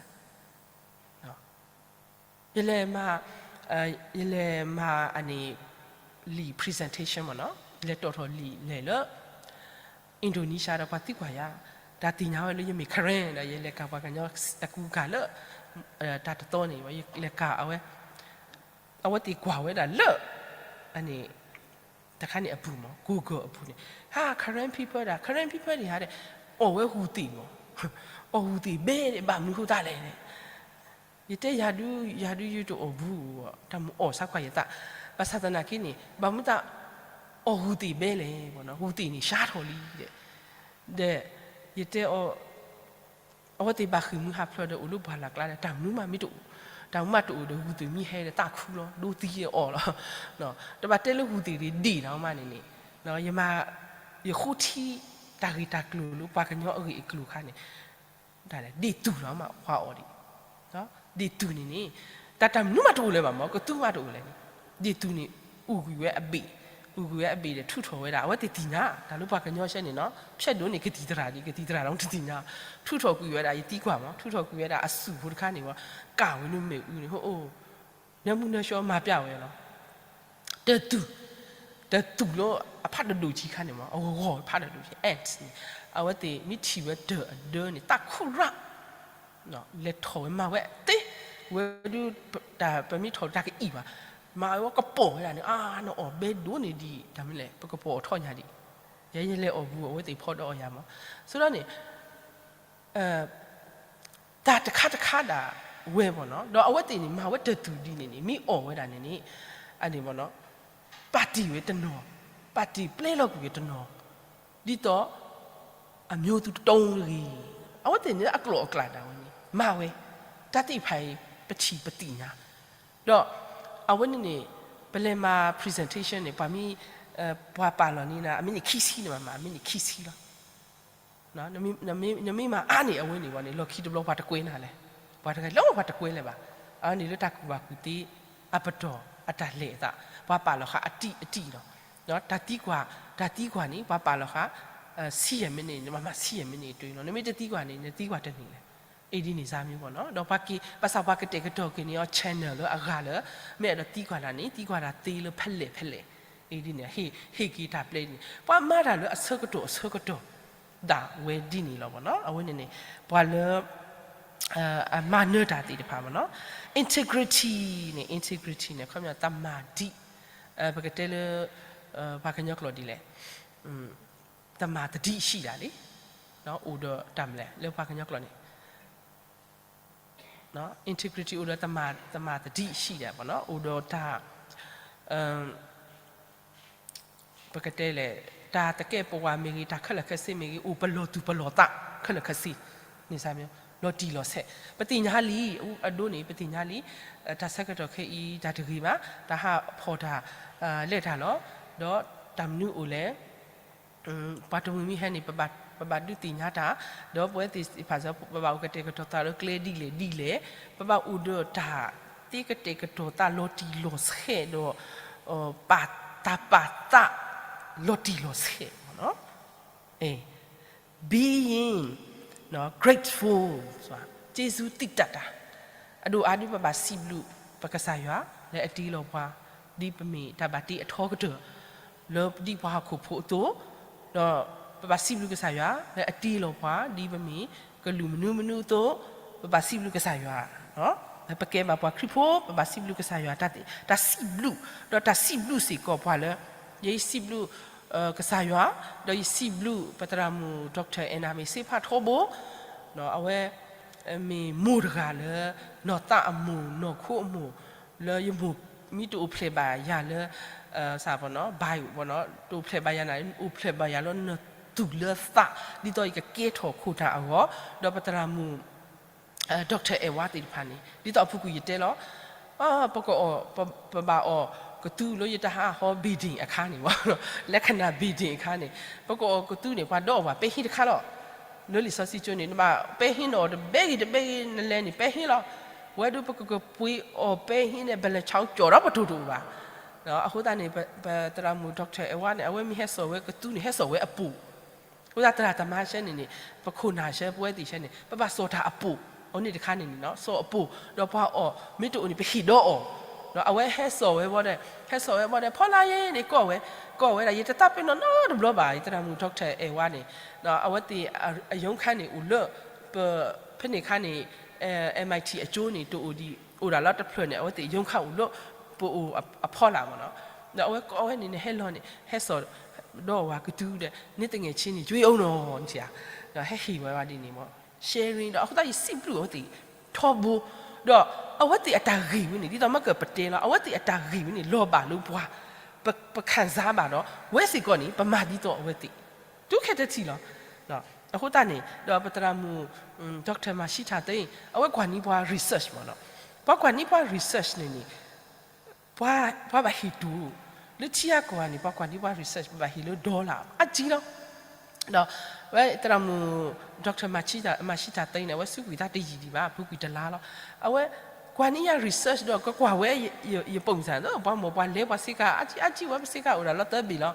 ယလဲၤမၤ ယလဲၤမၤအန့ၣ် လံာ် presentation မ့ၢ်နီၤ, ယလဲၤတီၣ်ထီၣ်လံာ်လဲၢ်လၢ Indonesia ဒီးပှၤသံကွၢ်ယၤ, တၢ်သ့ၣ်ညါဝဲလၢယမ့ၢ် Karen ဒီး ယလဲၤကၤပှၤကညီအကူကၤလၢ တၢ်တသီန့ၣ် ယလဲၤကၤအဝဲ, အဝဲသ့ၣ်ကွၢ်ဝဲဒၣ်လၢ အန့ၣ် တခါန့ၣ်အပူၤမ့ၢ် Google အပူၤန့ၣ်, ဟါ Karen people ဒၣ် Karen people န့ၣ်ဟါဒီး အီၣ်ဝဲဟူးသ့ၣ်မ့ၢ်, အီၣ်ဟူးသ့ၣ်ဘဲန့ၣ် ဘၣ်မနုၤဃိသတးလဲၣ်န့ၣ်, ယတဲယၤဒု ယၤဒုယတအီၣ်ဘူး, တၢ်မ့ၢ်အီၣ်ဆါကွၢ်ယသး, ဘၣ်ဆၣ်သနာ်က့န့ၣ် ဘၣ်မနုၤသး အီၣ်ဟူးသ့ၣ်ဘဲလဲၣ်, ဟူးသ့ၣ်န့ၣ် ဆါထီၣ်လံ, ဒီး ယတဲအီၤ အဝဲသ့ၣ်ဘၣ်ဃ့ၢ်မှံဟးဖျိးဒီးအိၣ်လၢပှၢ်လၢ်ကျါဒီး တၢ်မနုၤမးမ့ၢ်တအိၣ်, တၢ်မနုၤမးတအိၣ်ဒီး ဟူးသ့ၣ်မ့ၢ်ဟဲဒီးသးခုလီၤ ဒိသံအီၤလီၤ, တဘၣ်တဲလၢဟူးသ့ၣ်ဒ်ဒ့ၣ်နီၤမးန့ၣ်န့ၣ်, ယမၤ ယဃိထံ တၢ်ဂ့ၢ်တၢ်ကျိၤလၢပှၤကညီအဂ့ၢ်အကျိၤအခါန့ၣ်, ဒ့ၣ်သူၣ်လီၤမး ခွါအီၤဒံး ဒ့ၣ်သူၣ်န့ၣ်န့ၣ် တၢ်တၢ်မနုၤမးတအိၣ်လၢၤဘၣ်မး ကသူမးတအိၣ်လဲၣ်န့ၣ်, ဒ့ၣ်သူၣ်န့ၣ် အူကွံာ်ဝဲအဘ့ၣ်, အူကွံာ်ဝဲအဘ့ၣ်ဒီးထုးထီၣ်ဝဲဒၣ် အဝဲသ့ၣ်သ့ၣ်ညါ တၢ်လၢပှၤကညီဆၢန့ၣ်နီၤ ဖျဲးဒိၣ်န့ၣ် ကသံၣ်သရၣ်ဒံး ကသံၣ်သရၣ်ဒီးတသ့ၣ်ညါ, ထုးထီၣ်ကွံာ်ဝဲဒၣ် ယသံကွၢ်မး ထုးထီၣ်ကွံာ်ဝဲဒၣ်အစူၢ်ဖိတခါန့ၣ်ဝဲ, ကၢ်ဝဲလၢမ့ၣ်အူန့ၣ် ဟိ နၢမူနၢဆှီမၤပျၢ်ဝဲလီၤ တၢ်သူၣ်, တၢ်သူၣ်လၢအဖးဒိၣ်ဒိၣ်ဆံခါန့ၣ်မး အဂီၤဂီၤဖးဒိၣ်ဒိၣ်ဆံ ants န့ၣ်, အဝဲသ့ၣ်မ့ၢ်ထံၣ်ဝဲတၢ်အဒၢန့ၣ် သးခုရၣ်, လဲၤထီၣ်ဝဲမၤဝဲသ့, ဝဲဒုး တၢ်ပမ့ၢ်ထီၣ်တၢ်ကအံၣ်ဘၣ်, မၤဝဲကပီၤဝဲဒၣ်န့ၣ် အါ နအီၣ်ဘဲဒိၣ်န့ၢ်ဒံး တၢ်မနုၤလဲၣ် ပကပီၤအီၤထီၣ်ညါဒံး ယဲယလဲၤအီၣ်ဘူး အဝဲသ့ၣ်ဖီဒီးအီၣ်ယၤမး. ဆိဒီးန့ၣ် တၢ်တခါတခါဒၣ်ဝဲမ့ၢ်နီၤ, ဒီးအဝဲသ့ၣ်န့ၣ် မၤဝဲတၢ်သူၣ်ဒ်န့ၣ်န့ၣ် မ့ၢ်အီၣ်ဝဲဒၣ်န့ၣ်န့ၣ် အန့ၣ်မ့ၢ်နီၤ ပာ်တ့ၢ်ဝဲတနီၤ, ပာ်တ့ၢ်ပျဲလီၤကွံာ်ဝဲတနီၤ, ဒ်သိး အမျိုးသူတစ်စု တဂ့ၤ. အဝဲသ့ၣ်န့ၣ်အကျိာ်အကျဲဒၣ်ဝဲန့ၣ် မၤဝဲ, တၢ်သ့ၣ်တဖၣ်အံၤ ပထံၣ်ပသ့ၣ်ညါ, ဒီး အဝဲန့ၣ်န့ၣ် ပလဲၤမၤ presentation န့ၣ် ပှၤမ့ၢ် ပှၤပာ်လီၤန့ၢ်နၤ အမ့ၢ်န့ၢ်ခံဆံန့ၣ်မး, အမ့ၢ်န့ၢ်ခံဆံလီၤ. နမ့ၢ်မၤအါန့ၢ်အဝဲန့ၣ်ဝဲန့ၣ် လီၢ်ခံတဘျီပှၤတကွဲနၤလဲၣ်, ပှၤတဂၤလၢပှၤတကွဲလၢၤဘၣ်. အန့ၣ်လၢတၢ်ကူၣ်ဘၣ်ကူၣ်သ့ အပတီၢ် အတၢ်လဲၤအသး ပှၤပာ်လီၤဃာ်အတံၢ်အတံၢ်လီၤ. တၢ်သံကွၢ် တၢ်သံကွၢ်န့ၣ် ပှၤပာ်လီၤဃာ် ဆံယဲၢ်မံးနံးန့ၣ် မၤမၤဆံယဲၢ်မံးနံးအံၤတ့ၢ်လီၤ. နမ့ၢ်တသံကွၢ်န့ၣ် နသံကွၢ်တန့ၢ်လဲၣ်. အံၤဒ်န့ၣ်စါမ့ၢ်နီၤ, ဒီးပှၤက့ၤ ဘၣ်ဆၣ်ပှၤကတဲာ်ကတီၤက့ၤန့ၢ်အီၤ channel လၢအဂၤလၢ မ့ၢ်အဲၣ်ဒိးသံကွၢ်တၢ်န့ၣ် သံကွၢ်တၢ်သ့လၢဖဲလဲၣ်ဖဲလဲၣ်. အံၤဒ်န့ၣ် ဟ့ၣ်က့ၤတၢ်ပျဲဒ်န့ၣ် ပှၤမၤတၢ်လၢအဆၢကတီၢ်အဆၢကတီၢ် ဒၣ်ဝဲဒ်န့ၣ်လီၤမ့ၢ်နီၤ. အဝဲန့ၣ်န့ၣ် ပှၤလၢ အမၤနၢၤတၢ်သ့ၣ်တဖၣ်မ့ၢ်နီၤ. Integrity န့ၣ် integrity န့ၣ် ခီပညီ သမ္မာဒိဋ္ဌိ, ပကတဲလၢ ပှၤကညီကျိာ်ဒ်လဲၣ်, သမ္မာသတိရှိတာလေ, အိၣ်ဒီးတၢ်မနုၤလဲၣ် လၢပှၤကညီကျိာ်န့ၣ် integrity အိၣ်ဒီး သမ္မာသတိရှိတာပေါ့နော်, အိၣ်ဒီးတၢ် ပကတဲလဲၣ် တၢ်သကဲာ်ပဝးမ့ၢ်ဂ့ၤ, တၢ်ခဲလၢာ်ခဲဆ့မ့ၢ်ဂ့ၤ, အိၣ်ပလီၢ်သူၣ်ပလီၢ်သးခဲလၢာ်ခဲဆ့, န့ၣ်စါမ့ၢ် လီၤတံၢ်လီၤဆဲး, ပသ့ၣ်ညါလံ, အဒိန့ၣ် ပသ့ၣ်ညါလံ, တၢ်ဆၢကတီၢ်ခဲအံၤ တၢ်တဂ့ၤဘၣ်, တၢ်ဟးဖီၣ်တၢ် လဲၣ်တၢ်လီၤ, ဒီးတၢ်မနုၤအိၣ်လဲၣ် ပှၤတမှံၤမံၤဟဲန့ၣ် ပဘၣ်ဒုးသ့ၣ်ညါတၢ်, ဒီးပဝဲသ့ၣ်တဖၣ်စ့ၢ် ပဘၣ်အိၣ်ကတဲာ်ကတီၤသးလၢကျဲဒ်လဲၣ်ဒ်လဲၣ်, ပဘၣ်အိၣ်ဒီးတၢ်သ့ကတဲာ်ကတီၤသးလီၤတံၢ်လီၤဆဲးဒီး ပာ်တၢ်ပာ်သး လီၤတံၢ်လီၤဆဲးမ့ၢ်နီၤ. being grateful ကျေးဇူးတင်တတ်တာ, အဒိၣ်အါဒုး ပဘၣ်စံးဘျုးပကစၢ်ယွၤ လၢအတ့လီၤပှၤ ဒ်ပမ့ၢ်တၢ်ဘၣ်တ့အထီကတၢၢ် လၢဒ်ပှၤဟီၣ်ခိၣ်ဖိအသိး, ဒီးပဘၣ်စံးဘျုးကစၢ်ယွၤ လၢအတ့လီၤပှၤ ဒ်ပမ့ၢ်ကလူးမနုၤမနုၤအသိး, ပဘၣ်စံးဘျုးကစၢ်ယွၤ, လၢပကဲဘၣ်ပှၤခရံာ်ဖိ ပဘၣ်စံးဘျုးကစၢ်ယွၤ တၢ်စံးဘျုး, ဒီးတၢ်စံးဘျုးစ့ၢ်ကီးပှၤလၢ ယစံးဘျုး ကစၢ်ယွၤ, ဒီးယစံးဘျုးပသရၣ်မုၣ် doctor Anna မ့ၢ်စ့ဖးထီဘိ, အဝဲ မ့ၢ်မိၢ်တဂၤလၢ နီၢ်သးအမိၢ် နီၢ်ခိအမိၢ် လၢယမိၢ်မ့ၢ်တအိၣ်ဖျဲၣ်ဘၣ်ယၤလၢ စး ဘၣ် တအိၣ်ဖျဲၣ်ဘၣ်ယၤန့ၣ် အိၣ်ဖျဲၣ်ဘၣ်ယၤလၢနသူၣ်လၢသး ဒ်သိးယကကဲထီၣ်ခိၣ်နၢ်အဂီၢ်, ဒီးပသရၣ်မုၣ် doctor Edward သ့ၣ်တဖၣ်န့ၣ် ဒ်သိးအပူၤကွံာ်ယတဲလီၤ, ပကအီၣ် ပဘၣ်အီၣ်ကသူလၢယတဟးဟီ ဘ့ၣ်ဒ့ၣ်အခါန့ၣ် လၢခနၣ် ဘ့ၣ်ဒ့ၣ် အခါန့ၣ်, ပကအီၣ်ကသူန့ၣ် ပှၤဒိးအီၣ်ပှၤပဲဟ့ၣ်တခါလီၤ. လၢလံာ်စီဆှံကၠိန့ၣ် နဘၣ်ပဲဟ့ၣ်နအီၣ်တဘဲဂ့ၤတဘဲဂ့ၤ နလဲၤန့ၣ် ပဲဟ့ၣ်လီၤ. ဝဲဒၣ်ပကကပှ့ၤအီၣ်ပဲဟ့ၣ်န့ၣ် ဘလဲၤဆါကၠီၤဒီးပတိၢ်တအိၣ်ဘၣ်. အဃိသတးန့ၣ် ပသရၣ်မုၣ် doctor Edward န့ၣ် အဝဲမ့ၢ်ဟဲစိာ်ဝဲကသူန့ၣ် ဟဲစိာ်ဝဲအပိၢ် အဃိသတး သရၣ်သမါဆှၢန့ၣ်န့ၣ် ပခိၣ်နၢ်ဆှၢ ပဝဲသ့ၣ်ဆှၢန့ၣ် ပဘၣ်စိာ်တၢ်အပိၢ်, အန့ၣ်တခါန့ၣ်န့ၣ် စိာ်အပိၢ် ဒီးပှၤအီၣ်မ့ၢ်တအိၣ်န့ၣ် ပဟ့ၣ်ဒီးအီၤ, ဒီးအဝဲဟဲစိာ်ဝဲဘီဒီး ဟဲစိာ်ဝဲဘီဒီး ဖီလာ်ယဲန့ၣ် ကိးဝဲ, ကိးဝဲဒၣ် ယတသးပ့ၤနီၣ်နီတဘျီဘၣ် ယသရၣ်မုၣ် doctor Edward န့ၣ်, အဝဲသ့ၣ်အရုံးခန်းန့ၣ် အိၣ်လၢ ပ ဖဲန့ၣ်ခါန့ၣ် MIT အကၠိန့ၣ် တအိၣ်ဒံး အိၣ်ဒၣ်လၢတဖျၢၣ်န့ၣ် အဝဲသ့ၣ်ရုံးခန်းအိၣ်လၢ ပအိၣ်အဖီလာ်မ့ၢ်နီၤ, ဒီးအဝဲကိးဝဲန့ၣ်န့ၣ် ဟဲလီၤန့ၣ် ဟဲစိာ်ဒီးဝဲကသူဒီး န့ၣ်သငဲးဆံန့ၣ် ကၠွ့အိၣ်နီၤ ဒီးဟဲဟ့ၣ်ဝဲဒ်န့ၣ်မ့ၢ် sharing ဒီး အဃိသတးယစံးဘျုးအဝဲသ့ၣ်ထီဘိ, ဒီးအဝဲသ့ၣ်အတၢ်ဂ့ၢ်ဝဲန့ၣ် ဒ်သိးမ့ၢ်ကပတဲလီၤ အဝဲသ့ၣ်အတၢ်ဂ့ၢ်ဝဲန့ၣ် လီၤဘၣ်လၢပှၤ ပ ပခံစားဘၣ်ဒီး ဝဲစ့ၢ်ကီးန့ၣ် ပမၤဒ်သိးအဝဲသ့ၣ် တုၤခဲတထံၣ်လီၤ. အဃိသတးန့ၣ် ဒီးပသရၣ်မုၣ် doctor မၤဆံထၣ်သ့ အဝဲကွၢ်န့ၢ်ပှၤ research မ့ၢ်နီၤ, ပှၤကွၢ်န့ၢ်ပှၤ research န့ၣ်န့ၣ် ပှၤ ပှၤဘၣ်ဟ့ၣ်တိၢ် လၢထံအကီၢ်န့ၣ် ပှၤကွၢ်န့ၢ်ပှၤ research ပဘၣ်ဟ့ၣ်လၢ dollar အါကံလီၤ. ဒီးဝဲသရၣ်မုၣ် doctor မၤဆံထၣ်သ့န့ၣ် အဝဲစူးကွံာ်သးတယံာ်ဒံးဘၣ် အပူၤကွံာ်တလါလီၤ. အဝဲကွၢ်န့ၢ်ယၤ research ဒီးကကွၢ်ဝဲ ယပိာ်မုၣ်စ့ၢ် ပှၤမိၢ်ပှၤလဲၤပှၤစ့ကၤ အါကံအါကံဝဲပစ့ကၤအိၣ်ဒၣ်လီၤသၢဘ့ၣ်လီၤ.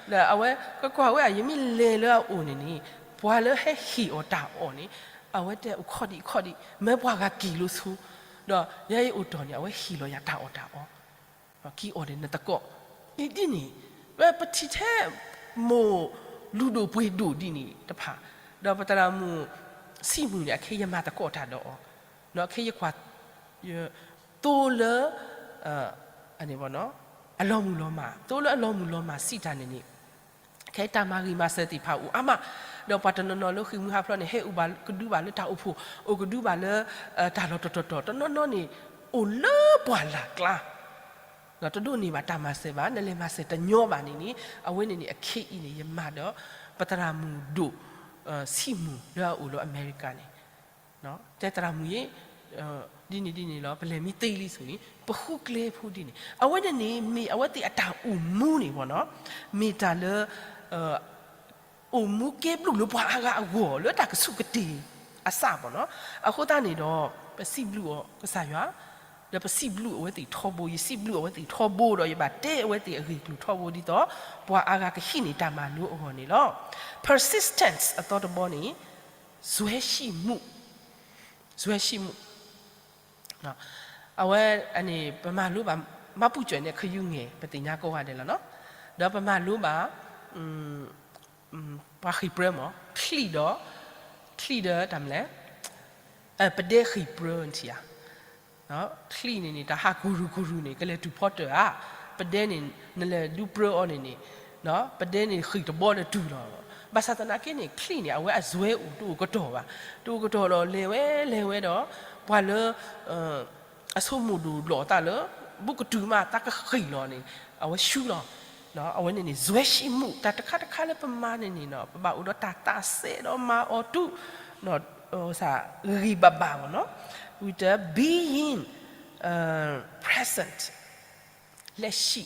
ဒီးအဝဲကကွၢ်ဝဲ ယမ့ၢ်လဲၤလၢအအိၣ်န့ၣ်န့ၣ် ပှၤလၢဟဲဟ့ၣ်အီၤတၢ်အီၣ်န့ၣ် အဝဲတဲအိၣ်ခီၣ်ဒံးခီၣ်ဒံး မၢပှၤဂၤက့ၤလိာ်ဆိ, ဒီးယဲယအိၣ်တီၢ်န့ၣ် အဝဲဟ့ၣ်လီၤယၤတၢ်အီၣ်တၢ်အီ, က့ၤအီၣ်ဒီးနသကိး, ဒ်န့ၣ် ဝဲပထံၣ်ထဲမိၢ်လုၢ်ဒိၣ်ပှ့ၤဒိၣ်ဒ်န့ၣ်တဖၣ်, ဒီးပသရၣ်မုၣ် စံးမုၢ်န့ၣ် အခဲယမၤသကိးတၢ်ဒီးအီၤ, ခဲယကွၢ် သိလၢ အလီၤမုၢ်လီၤမၢ် သိလၢအလီၤမုၢ်လီၤမၢ်စံးတၢ်န့ၣ်န့ၣ် ခဲအံၤတၢ်မၤဂံၢ်မၤစၢၤသ့ၣ်တဖၣ်အိၣ်အါမး, ဒီးပှၤတနီၤနီၤလၢဃ့ၢ်မှံဟးဖျိးန့ၣ် ဟဲအိၣ်ဘၣ်ကဒုဘၣ်လၢတၢ်အိၣ်ဖှိၣ်, အိၣ်ကဒုဘၣ်လၢ တၢ်လီၢ်တတီၤတီၤ, တနီၤနီၤန့ၣ် အိၣ်လၢပှၢ်လၢ်ကျါ ဒီးတဒိးန့ၢ်ဘၣ်တၢ်မၤစၢၤဘၣ်, နလဲၤမၤစၢၤတညီဘၣ်န့ၣ်န့ၣ်, အဝဲန့ၣ်န့ၣ် အခ့အံၤန့ၣ် ယမၤဒီး ပသရၣ်မုၣ်ဒိၣ် ဆံးမုၢ်လၢအအိၣ်လၢအမဲရကၤန့ၣ်, တဲသရၣ်မုၣ်အံၤ ဒ်န့ၣ်ဒ်န့ၣ်လီၤ, ပလဲၤမံသ့လံဆိအံၤ ပဃုကျဲဖိဒ်န့ၣ်, အဝဲန့ၣ်န့ၣ် မ့ၢ်အဝဲသ့ၣ်အတၢ်အိၣ်မူန့ၣ်ဘၣ်နီၤ, မ့ၢ်တၢ်လၢ အိၣ်မူကဲဘျုးလၢပှၤအါဂၤအဂီၢ် လၢတၢ်ကဆူၣ်ကတ့ၢ်အစးဘၣ်နီၤ. အဃိသတးန့ၣ်ဒီး ပစံးဘျုးအီၤကစၢ်ယွၤ, ဒီးပစံးဘျုးအဝဲသ့ၣ်ထီဘိ, ယစံးဘျုးအဝဲသ့ၣ်ထီဘိဒီး ယဘၣ်တဲအဝဲသ့ၣ်အဂ့ၢ်အကျိၤထီဘိဒ်သိး ပှၤအါဂၤကဟံးန့ၢ်တၢ်မၤလိအဂီၢ်န့ၣ်လီၤ. Persistence အသီတဘီန့ၣ် ဇွဲရှိမှု, ဇွဲရှိမှု အဝဲန့ၣ် ပမၤလိဘၣ် မၤပူၤစၢၤန့ၣ် ခယုၢ်ငဲၤ ပသ့ၣ်ညါကိးဂၤဒဲးလီၤနီၤ, ဒီးပမၤလိဘၣ် ပှၤဃ့ၢ်ပြၢမး ချံၣ်ဒီး ချံၣ်ဒီးတၢ်မနုၤလဲၣ်, ပဒဲဃ့ၢ်ပြၢထံၣ်ဧါ, ချံၣ်န့ၣ်န့ၣ် တၢ်ဟးကူၤရူၤကူၤရူၤန့ၣ် ကလဲၤတုၤဖီတၢၢ်ဧါ, ပဒဲန့ၣ် နလဲၤဒုးပြၢအီၤန့ၣ်န့ၣ် ပဒဲန့ၣ်ဃ့ၢ်တဘီဒီးတုၤလီၤ. ဘၣ်ဆၣ်သနာ်က့န့ၣ် ချံၣ်န့ၣ် အဝဲအဇွဲအိၣ်တအိၣ်ကတီၢ်ဘၣ်, တအိၣ်ကတီၢ်ဒီးလဲၤဝဲလဲၤဝဲဒီး ပှၤလၢ အဆိကမိၣ်ဒိၣ်လီၤအသးလၢ ဘူးကတုၤမးသးကဃ့ၢ်လီၤန့ၣ် အဝဲဆူလီၤ. အဝဲန့ၣ်န့ၣ် ဇွဲရှိမှု တၢ်တခါတခါလၢပမၤန့ၣ်န့ၣ် ပဘၣ်အိၣ်ဒီးတၢ်သးစဲဒီးမၤအီၤတုၤ ဂ့ၤဂ့ၤဘၣ်ဘၣ်ဘၣ်နီၤ, with the being present လက်ရှိ,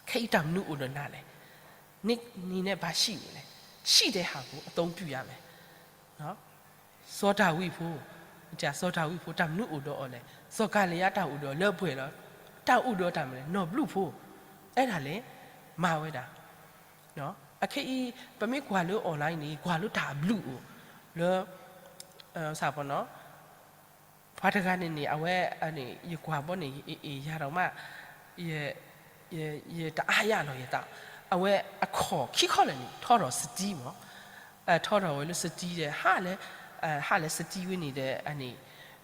ခဲအံၤတၢ်မနုၤအိၣ်ဒီးနၤလဲၣ်, န န န ဘာရှိနေလဲ, ရှိတဲ့ဟာကို အသုံးပြုရမယ်. စီၤဒၤဝံးဖိ, စီၤဒၤဝံးဖိ တၢ်မနုၤအိၣ်ဒီးအီၤလဲၣ်, စီၤကၤလံယါတၢ်အိၣ်ဒီးအီၤလၢပှဲၤလီၤ, တၢ်အိၣ်ဒီးတၢ်မနုၤလဲၣ်, နီၢ်ဘျုးဖိ, အဲဒါလဲၣ်, မၤဝဲဒၣ် အခဲအံၤ ပမ့ၢ်ကွၢ်လၢ online န့ၣ် ကွၢ်လၢတၢ်အဘျုးအိၣ် လၢ စးပနီၤ ပှၤတဂၤန့ၣ်န့ၣ် အဝဲ ယကွၢ်ဘီန့ၣ် ယ ယၤဒီးမး ယတအါယၢ်လီၤယသး, အဝဲအခီၣ်ခံခီလၢာ်န့ၣ် ထီထီၣ်စတံမး, ထီထီၣ်ဝဲလၢစတံဒီး ဟးလၢ ဟးလၢစတံဝဲန့ၣ်ဒီး အန့ၣ်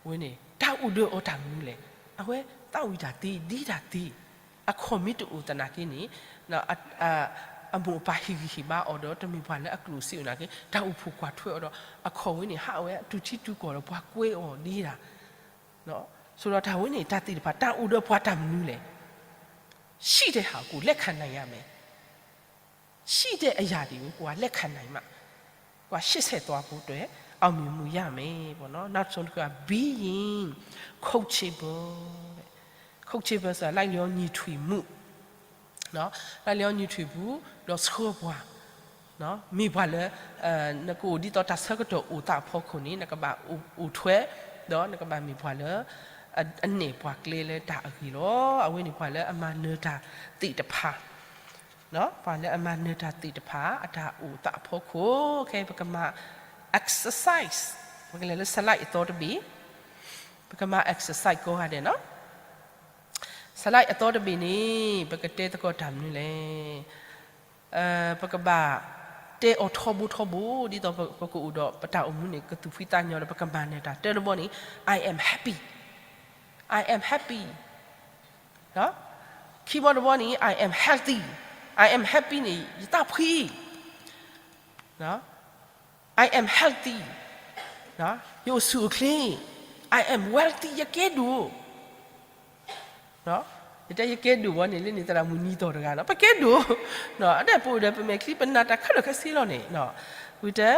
ဝဲန့ၣ် တၢ်အိၣ်ဒီးအီၤတၢ်မနုၤလဲၣ်, အဝဲသးဝံၣ်တၢ်သ့ ဒ့တၢ်သ့, အခီၣ်မ့ၢ်တအိၣ်သနာ်က့န့ၣ် အမိၢ်အပၢ်ဟ့ၣ်ဂံၢ်ဟ့ၣ်ဘါအီၤဒီး တမ့ၢ်ပှၤလၢအကျိၣ်စ့အိၣ်နာ်က့ တၢ်အိၣ်ဖှိၣ်ကွၢ်ထွဲအီၤဒီး အခီၣ်ဝဲန့ၣ် ဟးဝဲအတူၢ်ထံတူၢ်ကီၢ်ဒီးပှၤကွဲအီၤဒ့ဒၣ်, ဆိဒီးတၢ်ဝဲန့ၣ် တၢ်သ့ၣ်တဖၣ် တၢ်အိၣ်ဒီးပှၤတၢ်မနုၤလဲၣ်, ရှိတဲ့ဟာကို လက်ခံနိုင်ရမယ်, ရှိတဲ့အရာတွေကို ကိုယ်က လက်ခံနိုင်မှ ကိုယ်က ရှေ့ဆက်သွားဖို့အတွက် အောင်မြင်မှုရမယ်ပေါ့နော်. နောက်ဆုံးတစ်ခုက being coachable, coachable ဆိုတာ လိုက်လျောညီထွေမှု, လိုက်လျောညီထွေမှု ဒီးဆှၢပှၤ မ့ၢ်ပှၤလၢ နကအိၣ်ဒ်သိးတၢ်ဆၢကတီၢ်အိၣ်သးအဖီခိၣ်န့ၣ် နကဘၣ်အိၣ်ထွဲ ဒီးနကဘၣ်မ့ၢ်ပှၤလၢ အနဲၣ်ပှၤကျဲလၢတၢ်အဂ့ၤလီၤ. အဝဲန့ၣ်ပှၤလၢအမၤနၢၤတၢ်သ့ၣ်တဖၣ် ပှၤလၢအမၤနၢၤတၢ်သ့ၣ်တဖၣ် အတၢ်အိၣ်သးအဖီခိၣ် ခဲအံၤပကမၤ exercise, ပကလဲၤလၢ slide အသီတဘ့ၣ်, ပကမၤ exercise ကိးဂၤဒဲးနီၤ. slide အသီတဘ့ၣ်န့ၣ် ပကတဲသကိးတၢ်မနုၤလဲၣ်. ပကဘၣ်တဲအီၤထီဘိထီဘိ ဒ်သိးပကအိၣ်ဒီးပတၢ်အိၣ်မူန့ၣ် ကသူၣ်ဖှံသးညီဒီး ပကမၤနၢၤတၢ်. တၢတဘီန့ၣ် I am happy, I am happy, ခံဘီတဘီန့ၣ် I am healthy, I am happy န့ၣ် ယသးဖှံ I am healthy, ယအိၣ်ဆူၣ်အိၣ်ချ့, I am wealthy ယကဲဒိၣ်, ယတဲယကဲဒိၣ်ဘီန့ၣ် လၢန့ၣ်သရၣ်မုၣ်နံၤသီၣ်တဂၤနီၤ ပကဲဒိၣ်, အဒဲပအိၣ်ဒီးပမဲာ်ချံပနာ်တၢ်ခဲလၢာ်ခဲဆ့လီၤန့ၣ်, ဝံၤတဲ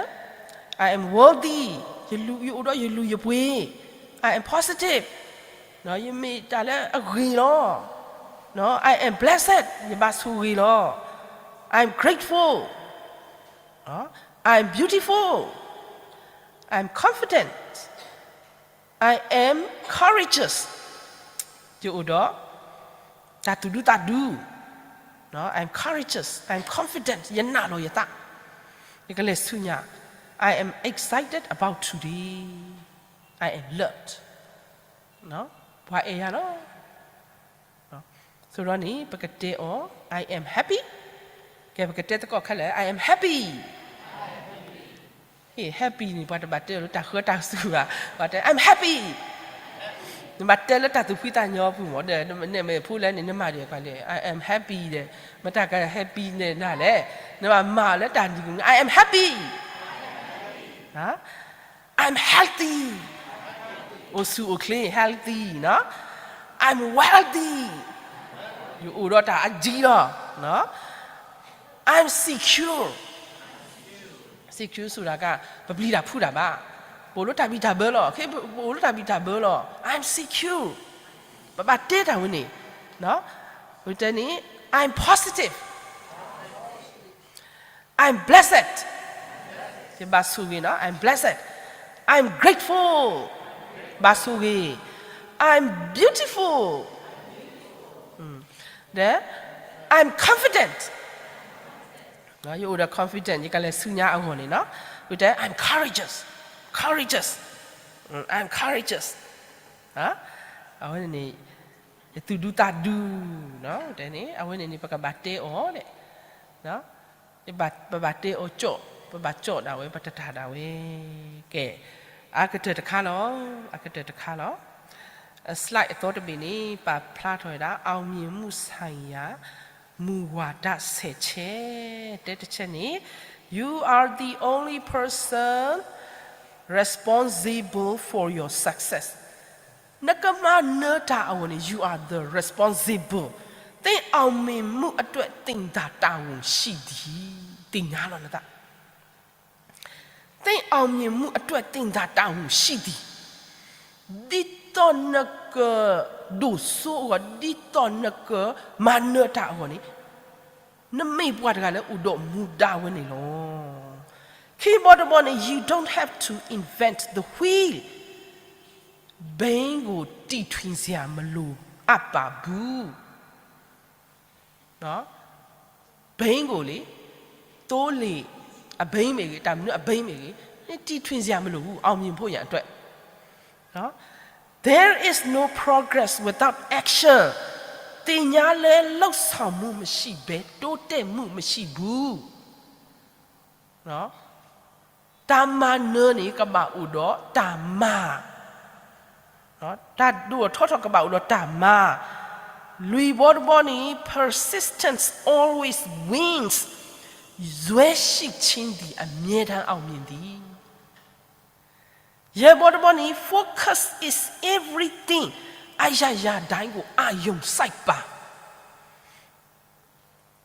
I am worthy, ယလူၤယအိၣ်ဒီးယလုၢ်ယပှ့ၤ, I am positive, ယမ့ၢ်တၢ်လၢအဂ့ၤလီၤ, I am blessed, ယဘၣ်ဆိၣ်ဂ့ၤလီၤ, I am grateful, I am beautiful, I am confident, I am courageous, ယအိၣ်ဒီး တၢ်သူၣ်ဒူသးဒူ, I am courageous, I am confident, ယနာ်လီၤယသး, ယကလဲၤဆူညါ, I am excited about today, I am loved, ပှၤအဲၣ်ယၤလီၤ. ဆိဒီးန့ၣ် ပကတဲအီၤ I am happy, ကဲ ပကတဲသကိးခဲလၢာ် I am happy, ဟ့ၣ် happy န့ၣ် ပှၤတဘၣ်တဲအီၤလၢတၢ်ဃၢတၢ်စူၤဘၣ်, ပှၤတဲ I'm happy, နဘၣ်တဲလၢတၢ်သူၣ်ဖှံသးညီအပူၤမးဒီး နမ့ၢ်ဖိလဲၣ်န့ၣ် နမၤဒ်အံၤ I am happy ဒီး မတၤက happy န့ၣ်နၤလဲၣ်, နဘၣ်မၤအီၤလၢတၢ်ဒ် I am happy, နီၤ, I'm healthy, အိၣ်ဆူၣ်အိၣ်ချ့ healthy, နီၤ, I'm wealthy, ယအိၣ်ဒီးတၢ်အယံၤလီၤ, နီၤ, I'm secure, secure ဆိုတာက ပပျံၤတၢ်ဖုးတၢ်ဘၣ်, ပအိၣ်လၢတၢ်ဘံၣ်တၢ်ဘၢလီၤ, ပအိၣ်လၢတၢ်ဘံၣ်တၢ်ဘၢလီၤ, I'm secure, ပဘၣ်တဲတၢ်ဝဲန့ၣ်, နီၤ, ဝဲတဲန့ၣ် I'm positive, I'm blessed, ယဘၣ်ဆိၣ်ဂ့ၤနီၤ, I'm blessed, I'm grateful, ဘၣ်ဆိၣ်ဂ့ၤ, I'm beautiful, ဒီး I'm confident, ယအိၣ်ဒီး confident ယကလဲၤဆူညါအဂီၢ်န့ၣ်နီၤ, ဝဲတဲ I'm courageous, courageous, I'm courageous, အဝဲန့ၣ်န့ၣ် ယသူၣ်ဒူသးဒူ, တဲန့ၣ် အဝဲန့ၣ်န့ၣ် ပကဘၣ်တဲအီၤဒီး ပဘၣ်တဲအီၤကၠီၣ်, ပဘၣ်ကၠီၣ်ဒၣ်ဝဲ ပတတၢ်ဒၣ်ဝဲ, ကဲ, အကတၢၢ်တခါလီၤ, အကတၢၢ်တခါလီၤ, slide အသီတဘ့ၣ်န့ၣ် ပာ်ဖျါထီၣ်ဝဲဒၣ် အောင်မြင်မှုဆိုင်ရာ မူဝါဒ ဆယ်ချက်, တဲတချက်န့ၣ် you are the only person responsible for your success, နကမၤနၢၤတၢ်အဂီၢ်န့ၣ် you are the responsible, သင့်အောင်မြင်မှုအတွက် သင်သာတာဝန်ရှိသည်, သ့ၣ်ညါလီၤနသး သင့်အောင်မြင်မှုအတွက် သင်သာတာဝန်ရှိသည်, ဒ်သိးနကဒိၣ်စိအဂီၢ်, ဒ်သိးနကမၤနၢၤတၢ်အဂီၢ်န့ၣ် နမ့ၢ်ပှၤတဂၤလၢအိၣ်ဒီးမူဒါဝဲန့ၣ်လီၤ. ခံဘီတဘီန့ၣ် you don't have to invent the wheel, ဘီကိုတီထွင်စရာမလိုအပ်ပါဘူး, ဘီကိုလေ, သိုးလေ, အဘီမ့ၢ်ဂ့ၤ, တၢ်မနုၤအဘီမ့ၢ်ဂ့ၤ, တီထွင်စရာမလိုဘူး, အောင်မြင်ဖို့ရန်အတွက်, there is no progress without action, သ့ၣ်ညါလၢ လုပ်ဆောင်မှုမရှိဘဲ တိုးတက်မှုမရှိဘူး, တၢ်မၤနၢၤန့ၣ် ကဘၣ်အိၣ်ဒီးတၢ်မၤ, တၢ်ဒိၣ်ထီၣ်ထီထီၣ်ကဘၣ်အိၣ်ဒီးတၢ်မၤ, လွံၢ်ဘီတဘီန့ၣ် persistence always wins, ဇွဲရှိခြင်းသည်အမြဲတမ်းအောင်မြင်သည်, ယဲၢ်ဘီတဘီန့ၣ် focus is everything, အရာရာတိုင်းကိုအာရုံစိုက်ပါ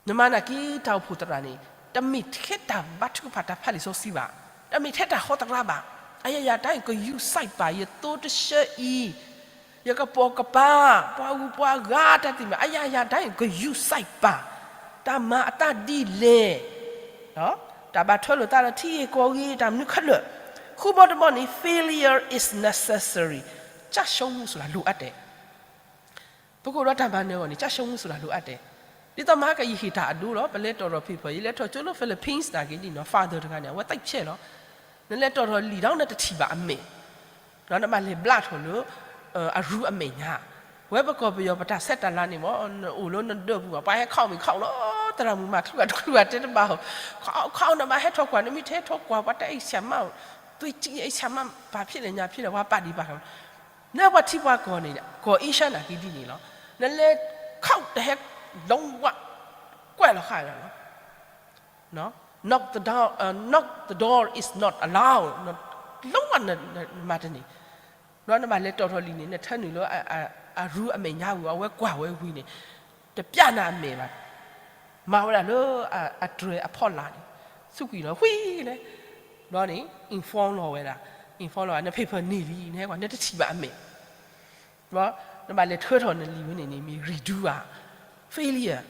နမၤနာ်က့တၢ်အိၣ်ဖှိၣ်သရၣ်န့ၣ် တမ့ၢ်ထဲတၢ်ဘါထုကဖၣ်တၢ်ဖးလံာ်စီဆှံဘၣ်, တမ့ၢ်ထဲတၢ်ဟီသရၣ်ဘၣ်, အယၤယၤတၢ်အံၤ ဂရုစိုက်ပါ, ယသိတဆၢအံၤ, ယကပိာ်ကပၤ, ပှၤဂုၤပှၤဂၤတၢ်သ့ၣ်မး, အယၤယၤတၢ်အံၤ ဂရုစိုက်ပါ, တၢ်မၤအသးဒ်လဲၣ်, တၢ်ဘၣ်ထွဲလိာ်သးဒီးထံဂ့ၢ်ကီၢ်ဂ့ၢ် တၢ်မနုၤခဲလၢာ်, ဃုဘီတဘီန့ၣ် failure is necessary, ကျရှုံးမှုဆိုတာ လိုအပ်တယ်. ပကအိၣ်ဒီးတၢ်မၤနၢၤအဂီၢ်န့ၣ် ကျရှုံးမှုဆိုတာ လိုအပ်တယ်. ဒ်သိးမဟါကယဟ့ၣ်တၢ်အဒိလီၤ, ပလဲၤတီၣ်ထီၣ် paper, ယလဲၤထီၣ်ကၠိလၢ Philippines နာ်က့ဒ်နီၤ father တဂၤန့ၣ် အဝဲသိပ်ၣ်ဆဲးလီၤ. နလဲၤတီၣ်ထီၣ်လံာ်ဒီးနတထံၣ်ဘၣ်အမဲာ်, ဒီးနဘၣ်လဲၤဘျးထီၣ်လၢ အရူအမဲာ်ညါ, ဝဲပကီၢ်ပယီၤပတၢ်ဆဲးတၢ်လၤန့ၣ်မ့ၢ် နအိၣ်လၢနဒၢးပူၤဘၣ်, ပှၤဟဲခီၣ်မ့ၢ်ခီၣ်လီၤ, သရၣ်မုၣ်မၤချုးဂၤတချုးဂၤတဲတဘၣ်, ခီၣ်ခီၣ်နဘၣ်ဟဲထီၣ်ကွၢ်, နမ့ၢ်တဟဲထီၣ်ကွၢ် ပှၤတအဲၣ်ဆၢမး, သွေးကြီးအဲၣ်ဆၢမး, ဘာဖြစ်လဲညာဖြစ်လဲ, ပှၤပာ်ဒံးပာ်ကမၣ် နပှၤထံပှၤကီၢ်န့ၣ် ကီၢ်အ့ရှါနာ်က့ဒ်န့ၣ်လီၤ. နလဲၤခီၣ်တဟဲ လုံးဝ ကွဲးလီၤဃာ်လီၤ, knock the door, knock the door is not allowed, လုံးဝ နမၤတန့ၢ်, ဒီးနဘၣ်လဲၤတီၣ်ထီၣ်လံာ်န့ၣ် နထၢနုာ်လၢ အရူအမဲာ်ညါဝံၤ အဝဲကွၢ်ဝဲဝံၤန့ၣ် တပျးနၤအမဲာ်ဘၣ်, မၤဝဲဒၣ်လၢ အတြဲၤအဖီလာ်န့ၣ် ဆူကွံာ်လီၤ ဝံၤန့ၣ်, ဒီးန့ၣ် inform လီၤဝဲဒၣ်, inform လီၤဝဲ န paper န့ၢ်လံ, နဟဲကွၢ် နတထံၣ်ဘၣ်အမဲာ်, ဒီးနဘၣ်လဲၤထၢထီၣ်နလံာ်ဝဲန့ၣ်န့ၣ် မ့ၢ် redo ဧါ, failure,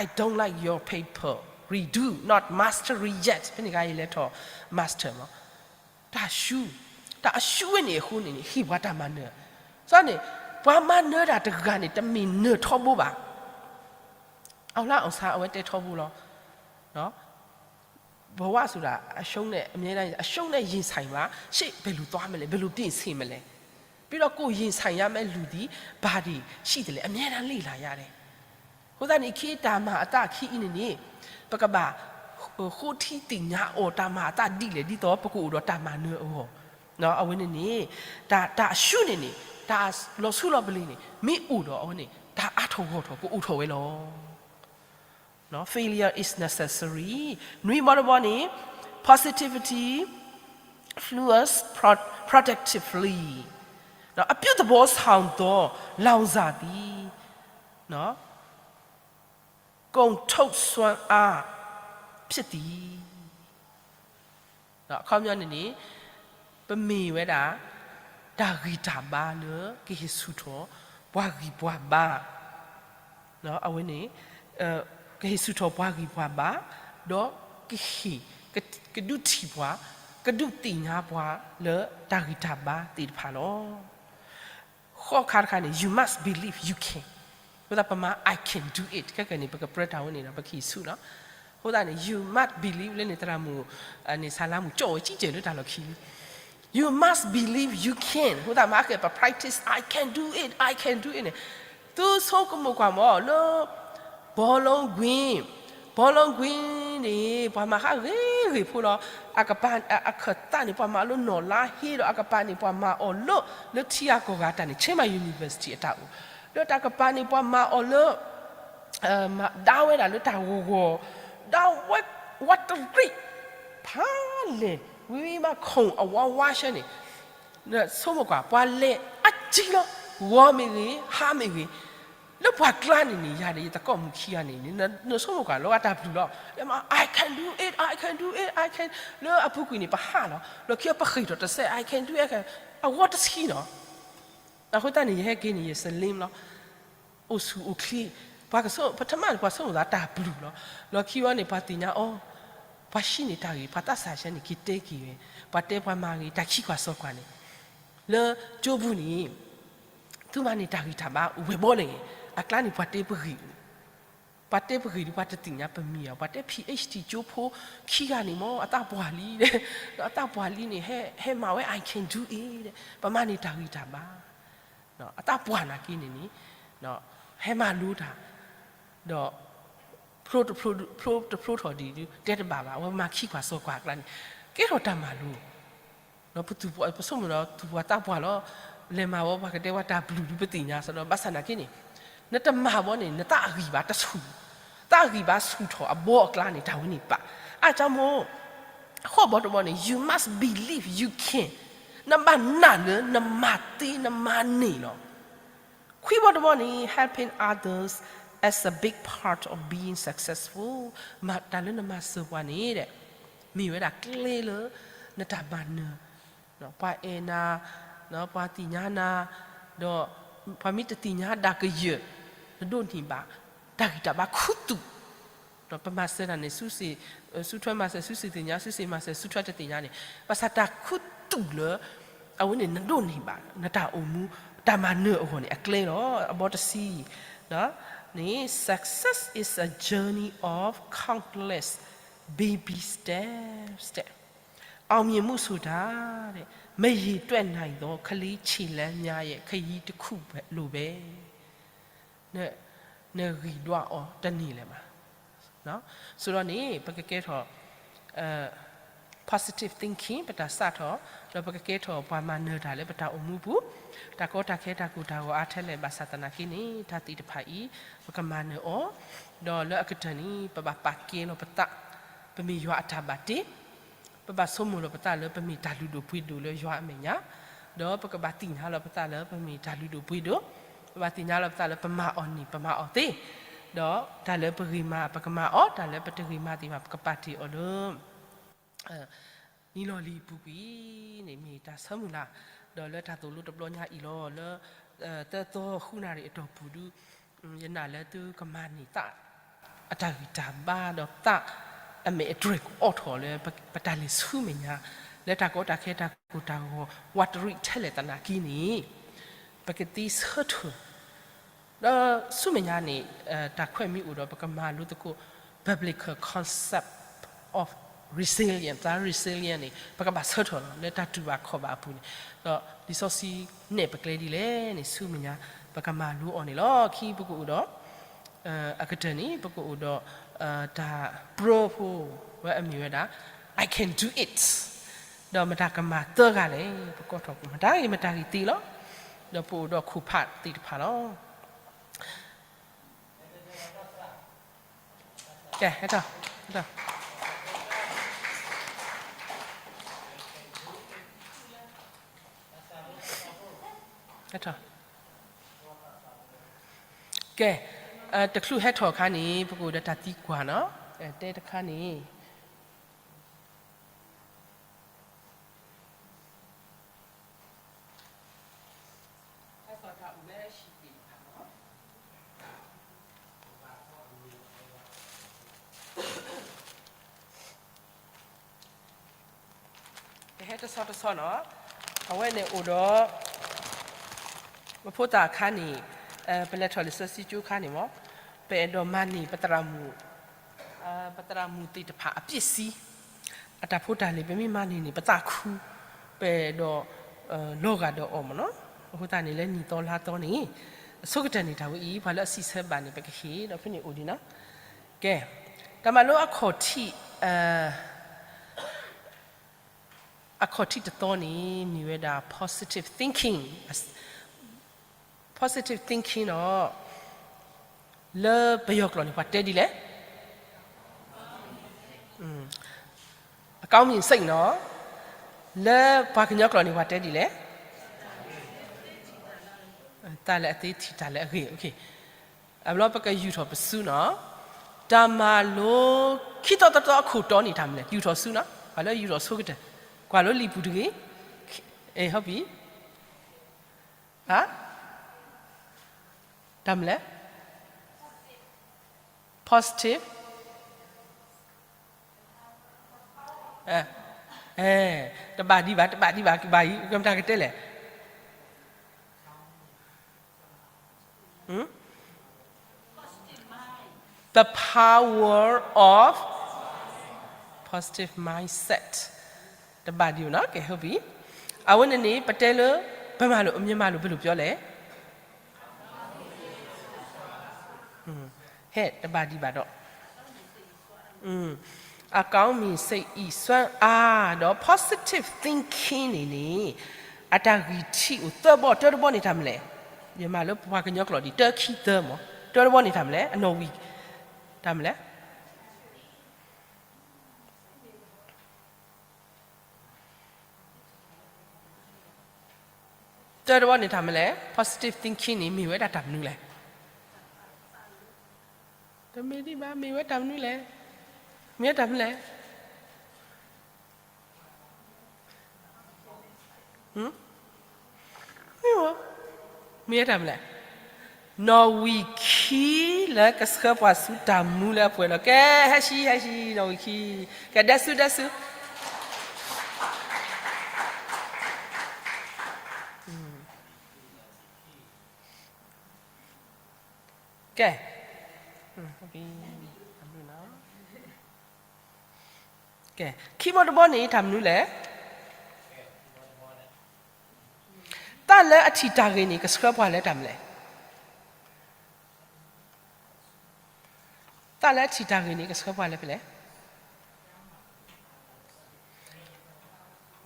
I don't like your paper, redo, not mastery yet, ဖဲန့ၣ်အခါယလဲၤထီၣ် master မး, တၢ်ဆူ, တၢ်အဆူဝဲန့ၣ်အဃိန့ၣ်န့ၣ် ဟ့ၣ်ပှၤတၢ်မၤနၢၤ, သီန့ၣ် ပှၤမၤနၢၤတၢ်တဂၤန့ၣ် တမ့ၢ်နၢၤထီဘိဘၣ်, အောင်လံအောင်ဆန်း အဝဲတဲထီဘိလီၤ, ဘဝဆိုတာ အရှုံးနဲ့ အမြဲတမ်း အရှုံးနဲ့ရင်ဆိုင်ပါ, ရှေ့ဘယ်လိုသွားမလဲ, ဘယ်လိုပြင်ဆင်မလဲ, ပြီးတော့ ကိုယ်ရင်ဆိုင်ရမယ့်လူသည် ဘာတွေရှိသလဲ, အမြဲတမ်းလေ့လာရတယ်. အဃိသတးန့ၣ် ခ့တၢ်မၤအသးခံအံၤန့ၣ်န့ၣ် ပကဘၣ် ဃိထံသ့ၣ်ညါအီၤ တၢ်မၤအသးဒ်လဲၣ် ဒ်သိးပကအိၣ်ဒီးတၢ်မၤနၢၤအဂီၢ်, အဝဲန့ၣ်န့ၣ် တၢ် တၢ်အရှုံးန့ၣ်န့ၣ် တၢ်လီၤဆူလီၤပလ့ၤန့ၣ် မ့ၢ်အိၣ်ဒီးအဝဲန့ၣ် တၢ်အါထီၣ်ဂီၢ်ထီၣ်ကအိၣ်ထီၣ်ဝဲလီၤ. Failure is necessary. နွံဘီတဘီန့ၣ် positivity fuels productively. အပြုသဘောဆောင်သော လောင်စာသည် ကုန်ထုတ်စွမ်းအားဖြစ်သည်. အခီပညီန့ၣ်န့ၣ် ပမ့ၢ်ဝဲဒၣ် တၢ်ဂံၢ်တၢ်ဘါလၢကဟ့ၣ်ဆူၣ်ထီၣ်ပှၤဂံၢ်ပှၤဘါ, အဝဲန့ၣ် ကဟ့ၣ်ဆူၣ်ထီၣ်ပှၤဂံၢ်ပှၤဘါ, ဒီးကဟ့ၣ် ကဒုးထံၣ်ပှၤ, ကဒုးသ့ၣ်ညါပှၤလၢတၢ်ဂံၢ်တၢ်ဘါသ့ၣ်တဖၣ်လီၤ. ဃိးခါတခါန့ၣ် you must believe you can. အဃိသတး ပမၤ I can do it ခဲကနံၣ်န့ၣ် ပကပြၢတၢ်ဝဲန့ၣ်ဒီး ပကဟ့ၣ်ဆူၣ်လီၤ. အဃိသတးန့ၣ် you must believe လၢန့ၣ်သရၣ်မုၣ် န့ၣ် ဆါလါမုၣ် ကၠီၣ်ဝဲကံကၢၤလၢတၢ်လီၢ်ခံလံ. You must believe you can. အဃိသတး မၤကဲ ပ practice, I can do it, I can do it န့ၣ် သုဆိကမိၣ်ကွၢ်မး လၢ ဘောလုံးကွင်း, ဘောလုံးကွင်းန့ၣ် ပှၤမၤဟးဂ့ၤဂ့ၤဖိလီၤ. အကပၤ အခၢၣ်သးန့ၣ် ပှၤမၤအီၤလၢနီၣ်လါဟ့ဒီး အကပၤန့ၣ် ပှၤမၤအီၤလၢ လၢထံဂၤကီၢ်ဂၤတၢ်န့ၣ် Chiang Mai University အတၢ်အိၣ်, ဒီးတၢ်ကပၤန့ၣ် ပှၤမၤအီၤလၢ မၤဒါဝဲဒၣ်လၢတၢ်ဂီၤဂီၤ, ဒါဝဲ ဝးတရံး ဖးလဲၢ် ဝံၤမး ခုၣ်အဝါဝါဆှၢန့ၣ် ဆိကမိၣ်ကွၢ် ပှၤလဲၤအါကံလီၤ, ဂီၤမ့ၢ်ဂ့ၤ ဟါမ့ၢ်ဂ့ၤ, လၢပှၤကျါန့ၣ်န့ၣ် ယၤဒီးယသကိးမုၣ်ခံဂၤန့ၣ် နဆိကမိၣ်ကွၢ် လၢအတၢ်ဘျုးလီၤ. လၢမၤ I can do it, I can do it, I can, လၢအပူၤကွံာ်န့ၣ် ပဟးလီၤ, လီၢ်ခံပဃ့ၢ်ထီၣ်တစဲး I can do it, I can, အဂီၢ်တဆံလီၤ. အဃိသတးန့ၣ် ယဟဲက့ၤန့ၣ် ယစလ့လီၤ, အိၣ်ဆူၣ်အိၣ်ချ့, ပှၤကဆိ ပထမန့ၣ် ပှၤဆိကမိၣ်သးတၢ်ဘျုးလီၤ. လီၢ်ခံဝဲန့ၣ် ပှၤသ့ၣ်ညါအီၤ, ပှၤဟံးန့ၢ်တၢ်ဂ့ၤ, ပှၤသးစၢ်ဆၢန့ၣ် က့ၤတဲက့ၤဝဲ, ပှၤတဲပှၤမၤဂ့ၤ တၢ်ခံကွၢ်စီကွၢ်န့ၣ်, လၢကၠိပူၤန့ၣ် သုမၤန့ၢ်တၢ်ဂံၢ်တၢ်ဘါဝဲဘီလဲၣ်, အကျါန့ၣ် ပှၤတဲပဂ့ၤ, ပှၤတဲပဂ့ၤဒီး ပှၤတသ့ၣ်ညါပမံၤဧါ, ပှၤတဲ PhD ကၠိဖိခံဂၤန့ၣ်မ့ၢ် အသးပှၢ်လံ, ဒီးအသးပှၢ်လံန့ၣ် ဟဲမၤဝဲ I can do it ဒီး ပမၤန့ၢ်တၢ်ဂံၢ်တၢ်ဘါ အသးပှၢ်နာ်က့န့ၣ်န့ၣ် ဟဲမၤလိတၢ်, ဒီး ဖျိတဖျိထီၣ်ဒံးဒု တဲတဘၣ်ဘၣ်, အဝဲမၤခံကွၢ်စီကွၢ်အကျါန့ၣ် ကဲထီၣ်တၢ်မၤလိ, ဒီးပသူၣ်ပှၤ ပဆိကမိၣ်ဒီး သူၣ်ပှၤသးပှၢ်လီၤ, လဲၤမၤဝဲပှၤကတဲဝဲတၢ်ဘျုးဒု ပသ့ၣ်ညါစ့ၢ်ဒီး ဘၣ်ဆၣ်နာ်က့န့ၣ် နတမၤဘီန့ၣ် နသးအဂံၢ်ဘါတဆူၣ်, သးအဂံၢ်ဘါဆူၣ်ထီၣ်အဘီအကျါန့ၣ် တၢ်ဝဲန့ၣ်ပာ်, အါကၠါမိၢ် ဃိးဘီတဘီန့ၣ် you must believe you can, နဘၣ်နာ်လၢနမၤသ့နမၤန့ၢ်လီၤ. ခွံဘီတဘီန့ၣ် helping others as a big part of being successful, တၢ်လၢနမၤစၢၤပှၤန့ၣ်ဒီး မ့ၢ်ဝဲဒၣ်ကျဲလၢ နတၢ်မၤနၢၤ, ပှၤအဲၣ်နၤ, ပှၤသ့ၣ်ညါနၤ, ဒီးပှၤမ့ၢ်တသ့ၣ်ညါဒၣ်ကယၢၢ်, နဒိးန့ၢ်ဘၣ် တၢ်ဂံၢ်တၢ်ဘါခူသူၣ် ဒီးပမၤစၢၤတၢ်န့ၣ် စုစ့ၣ်, စုထွဲမၤစၢၤ စုစ့ၣ်သ့ၣ်ညါ, စုစ့ၣ်မၤစၢၤ စုထွဲတသ့ၣ်ညါန့ၣ်, ဘၣ်ဆၣ်တၢ်ခူသူၣ်လၢ အဝဲန့ၣ်နဒိးန့ၢ်ဘၣ် နတၢ်အိၣ်မူ တၢ်မၤနၢၤအဂီၢ်န့ၣ် အကျဲလီၤ. အဘီတဆံန့ၣ် success is a journey of countless baby steps တဲ့, အောင်မြင်မှုဆိုတာတဲ့ မရေတွက်နိုင်သော ကလေးခြေလှမ်းများရဲ့ ခရီးတစ်ခုပဲလို့ နဂံၢ်ဒွးအီၤတန့ၢ်လၢၤဘၣ်. ဆိုတော့န့ၣ် ပကကဲထီၣ် positive thinking ပတၢ်စးထီၣ်, ဒီးပကကဲထီၣ်ပှၤမၤနၢၤတၢ်လၢပတၢ်အိၣ်မူပူၤ, တၢ်ကီတၢ်ခဲတၢ်ကိၢ်တၢ်ဂီၤအါထဲလဲၣ် ဘၣ်ဆၣ်သနာ်က့န့ၣ် တၢ်သ့ၣ်တဖၣ်အံၤ ပကမၤနၢၤအီၤ, ဒီးလၢအကတၢၢ်န့ၣ် ပဘၣ်ပာ်ကဲလီၤပသး, ပမ့ၢ်ယွၤအတၢ်ဘၣ်တ့ ပဘၣ်ဆိကမိၣ်လီၤပသးလၢပမ့ၢ်တၢ်လုၢ်ဒိၣ်ပှ့ၤဒိၣ်လၢယွၤအမဲာ်ညါ, ဒီးပကဘၣ်သ့ၣ်ညါလီၤပသးလၢပမ့ၢ်တၢ်လုၢ်ဒိၣ်ပှ့ၤဒိၣ်, ပဘၣ်သ့ၣ်ညါလီၤပသးလၢပမၤအီၤန့ၣ် ပမၤအီၤသ့, ဒီးတၢ်လၢပဂ့ၤမၤ ပကမၤအီၤ, တၢ်လၢပတဂ့ၤမၤသ့ၣ်တဖၣ် ပကပာ်တ့ၢ်အီၤလၢ နံၤလီၤလံၤအပူၤကွံာ်န့ၣ် မ့ၢ်တၢ်ဆၢမုၢ်လၢ်, ဒီးလၢတၢ်သိၣ်လိတဘျီညါအံၤလီၤ, လၢ သၢသီဃုနၣ်ရံၣ်အတီၢ်ပူၤဒု ယနာ်လၢသုကမၤန့ၢ်သး အတၢ်ဂံၢ်တၢ်ဘါဒီးသးအမဲာ်အတြဲၤကအိးထီၣ်လၢပတၢ်လဲၤဆူမဲာ်ညါ, လၢတၢ်ကီတၢ်ခဲတၢ်ကိၢ်တၢ်ဂီၤ ဝးတရံးထဲလဲၣ်သနာ်က့န့ၣ် ပကသ့ဆၢထၢၣ် ဒီးဆူမဲာ်ညါန့ၣ် တၢ်ခွဲးမ့ၢ်အိၣ်ဒီး ပကမၤလိသကိး biblical concept of resilience, တၢ် resilience န့ၣ် ပကဘၣ်ဆၢထၢၣ်လီၤ လၢတၢ်တူၢ်ဘၣ်ခီၣ်ဘၣ်အပူၤန့ၣ်, ဒီးလံာ်စီဆှံနဲၣ်ပကျဲဒ်လဲၣ်န့ၣ် ဆူမဲာ်ညါ ပကမၤလိအီၤန့ၣ်လီၤ. ခံပကအိၣ်ဒီး အကတၢၢ်န့ၣ် ပကအိၣ်ဒီး တၢ်ပြၢဖိ ဝဲအမ့ၢ်ဝဲဒၣ် I can do it, ဒီးမတၤကမၤသၢဂၤလဲၣ်, ပကိးထီၣ်မတၤဂ့ၤမတၤဂ့ၤသ့လီၤ. ဒီးပအိၣ်ဒီးခိၣ်ဖးသ့ၣ်တဖၣ်လီၤ. ကဲ, ဟဲထီၣ်, ဟဲထီၣ်, ဟဲထီၣ်. ကဲ, တချုးဟဲထီၣ်အခါန့ၣ် ပကအိၣ်ဒီးတၢ်သံကွၢ်နီၤ, တဲတခါန့ၣ် ကဟဲတဆီတဆီနီၤ, အဝဲန့ၣ်အိၣ်ဒီး ပဖိသၣ်အခါန့ၣ်, ပလဲၤထီၣ်လံာ်စီဆှံကၠိအခါန့ၣ်မ့ၢ်, ပအဲၣ်ဒိးမၤန့ၢ်ပသရၣ်မုၣ်, ပသရၣ်မုၣ်သ့ၣ်တဖၣ်အပျဲၢ်စံ အတၢ်ဖိတၢ်လံၤ ပမ့ၢ်မၤန့ၢ်န့ၣ် ပသးခု, ပအဲၣ်ဒိး လီၤဂာ်ဒီးအီၤမ့ၢ်နီၤ. အဃိသတးန့ၣ် လၢနံၣ်သီလါသီန့ၣ် အဆိကတၢၢ်န့ၣ် တၢ်ဝဲအံၤ ပှၤလၢအစံးဆၢဘၣ်န့ၣ် ပကဟ့ၣ်ဒီးဖဲန့ၣ်အိၣ်ဒံးနီၤ. ကဲ, တၢ်မၤလိအခီၣ်ထံး, အခီၣ်ထံးတသီန့ၣ် မ့ၢ်ဝဲဒၣ် positive thinking, positive thinking နီၤ, လၢပယီၤကျိာ်န့ၣ် ပှၤတဲဒ်လဲၣ်. အကောင်းမြင်စိတ် နီၤ, လၢပှၤကညီကျိာ်န့ၣ် ပှၤတဲဒ်လဲၣ်. တၢ်လၢအသ့ထံၣ်တၢ်လၢအဂ့ၤ, အဘျီပကယူာ်ထီၣ်ပစုနီၤ, တၢ်မၤလိခံသီတသီအခိၣ်တီန့ၣ် တၢ်မနုၤလဲၣ်. ယူာ်ထီၣ်စုနီၤ, ပှၤလၢယူာ်ထီၣ်ဆိကတၢၢ်, ကွၢ်လၢလံာ်ပူၤတဂ့ၤ, အဲ ဟုတ်ပြီ, ဟါ, တၢ်မနုၤလဲၣ်. Positive, အဲ, တဘၣ်ဒံးဘၣ်, တဘၣ်ဒံးဘၣ်, ကဘၣ်အံၤ ကမတၤကတဲလဲၣ်. The power of positive mindset. တဘၣ်ဒံးဘၣ်နီၤ, ကဲ ဟုတ်ပြီ. အဝဲန့ၣ်န့ၣ် ပတဲလၢ ပမၤလိာ်, မြန်မာလို ဘယ်လိုပြောလဲ. ဟဲ တဘၣ်ဒံးဘၣ်ဒီး အကောင်းမြင်စိတ် အံၣ်စွမ်းအား ဒီး positive thinking န့ၣ်န့ၣ် အတၢ်ဂံၢ်ထံးအိၣ်သၢဘီ, တၢတဘီန့ၣ်တၢ်မနုၤလဲၣ်. ယမၤလၢပှၤကညီကျိာ်ဒ် တၢခံသၢမး, တၢတဘီန့ၣ်တၢ်မနုၤလဲၣ်, အနီၣ်ဝံာ်, တၢ်မနုၤလဲၣ်. တၢတဘီန့ၣ်တၢ်မနုၤလဲၣ်, positive thinking န့ၣ် မ့ၢ်ဝဲဒၣ်တၢ်မနုၤလဲၣ်. တမ့ၢ်ဒံးဘၣ်, မ့ၢ်ဝဲတၢ်မနုၤလဲၣ်, မ့ၢ်ဝဲတၢ်မနုၤလဲၣ်. မ့ၢ်ဝဲတၢ်မနုၤလဲၣ်. နီၣ်ဝံာ်ခံလၢကဆှၢပှၤဆူတၢ်မူလၢအပှဲၤလီၤ. ကဲ ဟဲဆံ ဟဲဆံ နီၣ်ဝံာ်ခံ, ကဲ ဒဲဆူ ဒဲဆူ. ကဲ, ကဲ, ခံဘီတဘီန့ၣ် တၢ်မနုၤလဲၣ်. တၢ်လၢအထံၣ်တၢ်ဂ့ၤန့ၣ် ကဆှၢပှၤလၢတၢ်မနုၤလဲၣ်. တၢ်လၢအထံၣ်တၢ်ဂ့ၤန့ၣ် ကဆှၢပှၤလၢဖဲလဲၣ်.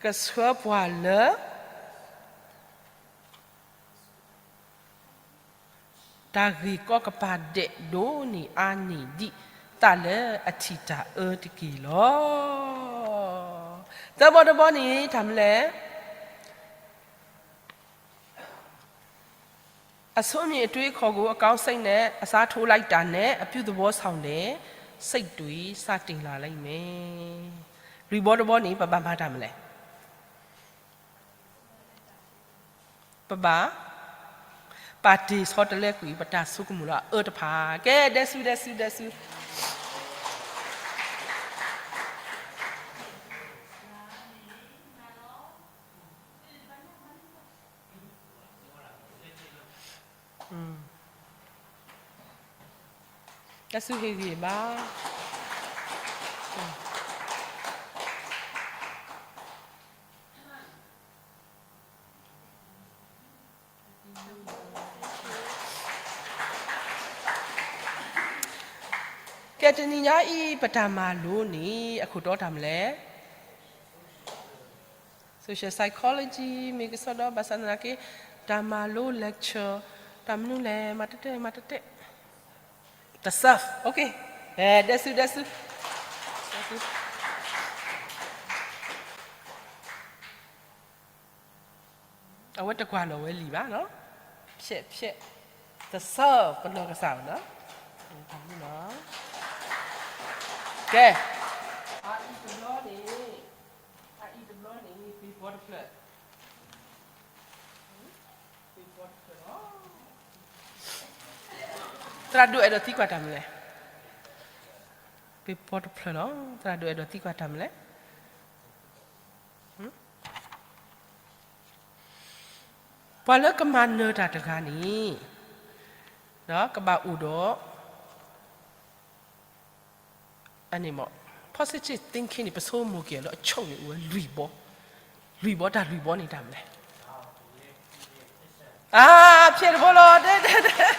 ကဆှၢပှၤလၢ တၢ်ဂ့ၢ်ကီကပၤဒဲးဒိၣ်န့ၢ်အါန့ၢ်ဒံး တၢ်လၢအထံၣ်တၢ်အၢတက့ၢ်လီၤ. သၢဘီတဘီန့ၣ် တၢ်မနုၤလဲၣ်. အဆိမ့ၢ်အတွေးအခေါ်ကို အကောင်းစိတ်နဲ့ အစားထိုးလိုက်တာနဲ့ အပြုသဘောဆောင်တဲ့ စိတ်တွေ စတင်လာလိမ့်မယ်. လွံၢ်ဘီတဘီန့ၣ် ပဘၣ်မၤတၢ်မနုၤလဲၣ်. ပဘၣ် ပာ်တ့ၢ်ဆီတလဲကွံာ် ပတၢ်ဆိကမိၣ်လၢအအၢတဖၣ်. ကဲ ဒဲဆူ ဒဲဆူ ဒဲဆူ. တၢ်ဆူဟ့ၣ်ဂံၢ်ဘါ. ကဲ တနံၤညါအံၤ ပတၢ်မၤလိန့ၣ် အခိၣ်တီတၢ်မနုၤလဲၣ်. Social psychology မ့ၢ်ကစီဒီ ဘၣ်ဆၣ်သနာ်က့ တၢ်မၤလိ lecture, တၢ်မနုၤလဲၣ်, မၤတတဲ, မၤတတဲ, တ serve, okay, အဲ, ဒဲစု, ဒဲစု, အဝဲတကွၢ်လီၤဝဲလံာ်ဘၣ်နီၤ, ဖျဲး, ဖျဲး, တ serve ပနီၢ်ကစၢ်နီၤ, တၢ်မနုၤလီၤ, ကဲ, အအံၤတဘျီန့ၣ်, အအံၤတဘျီန့ၣ် ပ့ၤဘီတဖျၢၣ် သရၣ်ဒိၣ်အဲၣ်ဒိးသံကွၢ်တၢ်မနုၤလဲၣ်, ပ့ၤဘီတဖျၢၣ်လီၤ, သရၣ်ဒိၣ်အဲၣ်ဒိးသံကွၢ်တၢ်မနုၤလဲၣ်, ပှၤလၢကမၤနၢၤတၢ်တဂၤန့ၣ်, ကဘၣ်အိၣ်ဒီး အန့ၣ်မ့ၢ် positive thinking န့ၣ် ပဆိကမိၣ်က့ၤအီၤလၢအဆိကမိၣ်န့ၣ် အိၣ်ဝဲလွံၢ်ဘီ, လွံၢ်ဘီ တၢ်လွံၢ်ဘီန့ၣ်တၢ်မနုၤလဲၣ်, အါ, ဖျဲးတဘီလီၤ,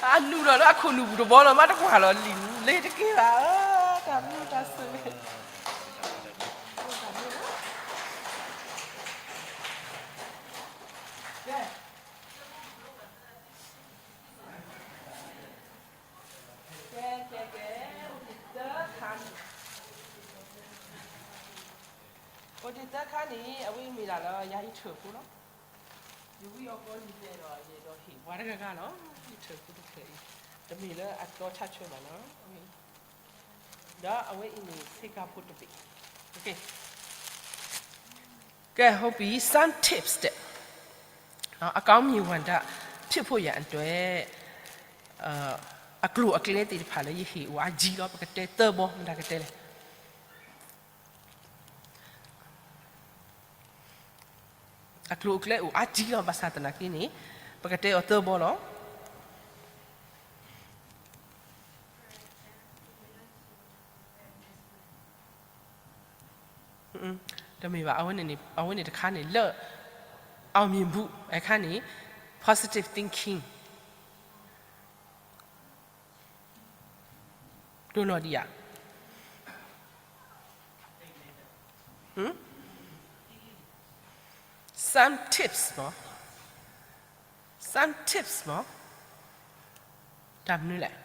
အနုာ်လီၤလၢအခိၣ်နူာ်ပူၤတဘီလီၤ, မ့ၢ်တကွၢ်လီၤလံာ်လ့တက့ၢ်ဘၣ်, တၢ်မနုၤတၢ်စၢၤ ကဲ, ကဲ, ကဲ, အိၣ်တ့ၢ်သၢခါန့ၣ်, အိၣ်တ့ၢ်သၢခါန့ၣ် အဝဲအံၤမ့ၢ်ဒၣ်လၢယၤယထၢၣ်ဖိလီၤ, ယဝံအီၤကီယလဲၤဒီး ယအဲၣ်ဒိးဟ့ၣ်ပှၤတဂၤဂၤလီၤ, ယထၢၣ်ဖိတဖျၢၣ်အံၤ, တမ့ၢ်လၢအတီဆါဆၢဘၣ်နီၤ, ဒီးအဝဲအံၤန့ၣ် ဆ့ကၤဖိတဘ့ၣ်, ကဲ, ဟုတ်ပြီ, some tips တဲ့, အကောင်းမြင်ဝဏ္ဍ ဖြစ်ဖို့ရန်အတွက် အကျိၤအကျဲသ့ၣ်တဖၣ်လၢယဟ့ၣ်အိၣ်အါကံလီၤ, ပကတဲသၢဘီ, မတၤကတဲလဲၣ်, အကျိၤအကျဲအိၣ်အါကံလီၤ, ဘၣ်ဆၣ်သနာ်က့န့ၣ် ပကတဲအီၤသၢဘီလီၤ. တမ့ၢ်ဘၣ်, အဝဲန့ၣ်တခါန့ၣ်လၢ အောင်မြင်မှု, အခါန့ၣ် positive thinking ဒိၣ်နီၢ်ဒံးဧါ, some tips မ့ၢ်, some tips မ့ၢ်, တၢ်မနုၤလဲၣ်,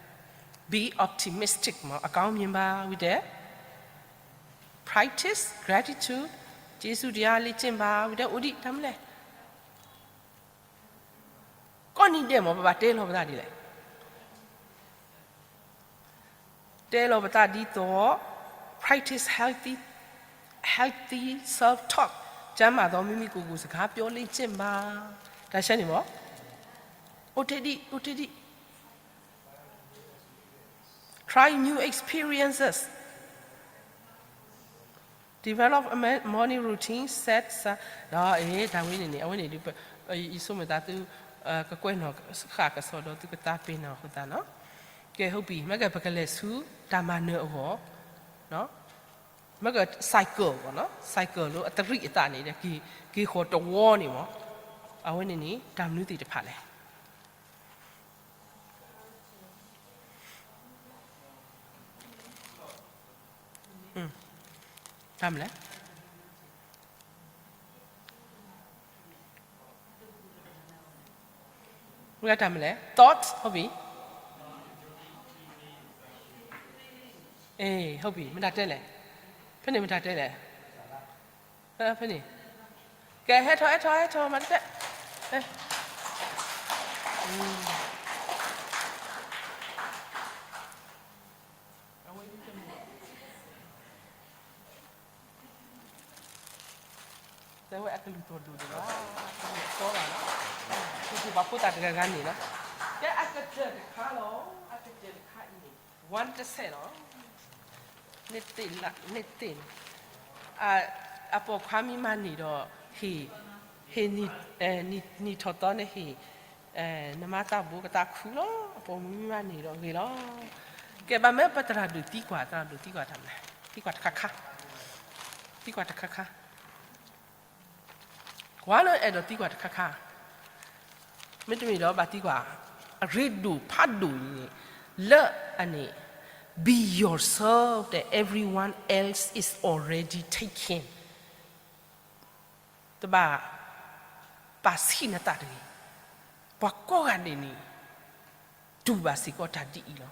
be optimistic မ့ၢ်, အကောင်းမြင်ပါ, ဝံၤတဲ, practice gratitude, ကျေးဇူးတရားလေ့ကျင့်ပါ, ဝံၤတဲအိၣ်ဒံး, တၢ်မနုၤလဲၣ် ကိးနံၤဒဲးမ့ၢ် ပဘၣ်တဲလီၤပသးဒ်လဲၣ်, တဲလီၤပသးဒ်သိး practice healthy, healthy self talk, ကျန်းမာသောမိမိကိုယ်ကိုယ်စကားပြောလေ့ကျင့်ပါ, တၢ်ဆၢန့ၣ်မ့ၢ်, အိၣ်တ့ၢ်ဒံး, အိၣ်တ့ၢ်ဒံး, try new experiences, develop a morning routine, set, ဒီး တၢ်ဝဲန့ၣ်န့ၣ် အဝဲန့ၣ်ဒုး ယဆိကမိၣ်သးသု ကကွဲးနီၣ်ဃာ်ကစီၣ်ဒီးသုကသးပ့ၤနီၣ်အဃိသတးနီၤ, ကဲ ဟုတ်ပြီ, မ့ၢ်ကဲ ပကလဲၤဆူတၢ်မၤနၢၤအဂီၢ်, မ့ၢ်ကဲ cycle ဘၣ်နီၤ, cycle လၢအတရံးအသးန့ၣ်ဒီး က့ၤဃီၤတဝီန့ၣ်မ့ၢ်, အဝဲန့ၣ်န့ၣ် တၢ်မနုၤသ့ၣ်တဖၣ်လဲၣ် တၢ်မနုၤလဲၣ်, မ့ၢ်တၢ်မနုၤလဲၣ်, thought ဟုတ်ပြီ, အဲ ဟုတ်ပြီ, မတၤတဲလဲၣ်, ဖဲန့ၣ်မတၤတဲလဲၣ်, ဖဲန့ၣ်, ကဲ ဟဲထီၣ် ဟဲထီၣ် ဟဲထီၣ် မတၤတဲ တဲဝဲအကလုၢ်တီၢ်ဒိၣ်ဒိၣ်လီၤ, ကလုၢ်တီဘၣ်နီၤ, ပှၤဖိသၣ်တဂၤဂၤန့ၣ်လီၤ, ကဲအကတၢၢ်တခါလီၤ, အကတၢၢ်တခါအံၤန့ၣ် one တဆဲးလီၤ, န့ၣ်သ့ၣ်, န့ၣ်သ့ၣ်န့ၣ်, အပိာ်ခွါမ့ၢ်မၤန့ၢ်ဒီး ဟ့ၣ်, ဟ့ၣ်, နံၣ်ထီၣ်သီန့ၣ်ဟ့ၣ်, နမါသးဘိကသးခုလီၤ, အပိာ်မုၣ်မ့ၢ်မၤန့ၢ်ဒီးဂ့ၤလီၤ, ကဲဘၣ်မ့ၢ်ပသရၣ်ဒိၣ် သံကွၢ်, သရၣ်ဒိၣ်သံကွၢ်တၢ်မနုၤလဲၣ်, သံကွၢ်တခါခါ, သံကွၢ်တခါခါ ကွၢ်လၢအဲၣ်ဒိးသံကွၢ်တခါခါ, မ့တမ့ၢ်ဒီးဘၣ်သံကွၢ်, အရ့ဒိၣ်ဖးဒိၣ်အံၤန့ၣ်, လၢအန့ၣ်, be yourself that everyone else is already taken. တဘၣ်ပာ်ဆံးနသးတဂ့ၤ. ပှၤကိးဂၤဒဲးန့ၣ် တူၢ်ဘၣ်စ့ၢ်ကီးတၢ်ဒ်အံၤလီၤ.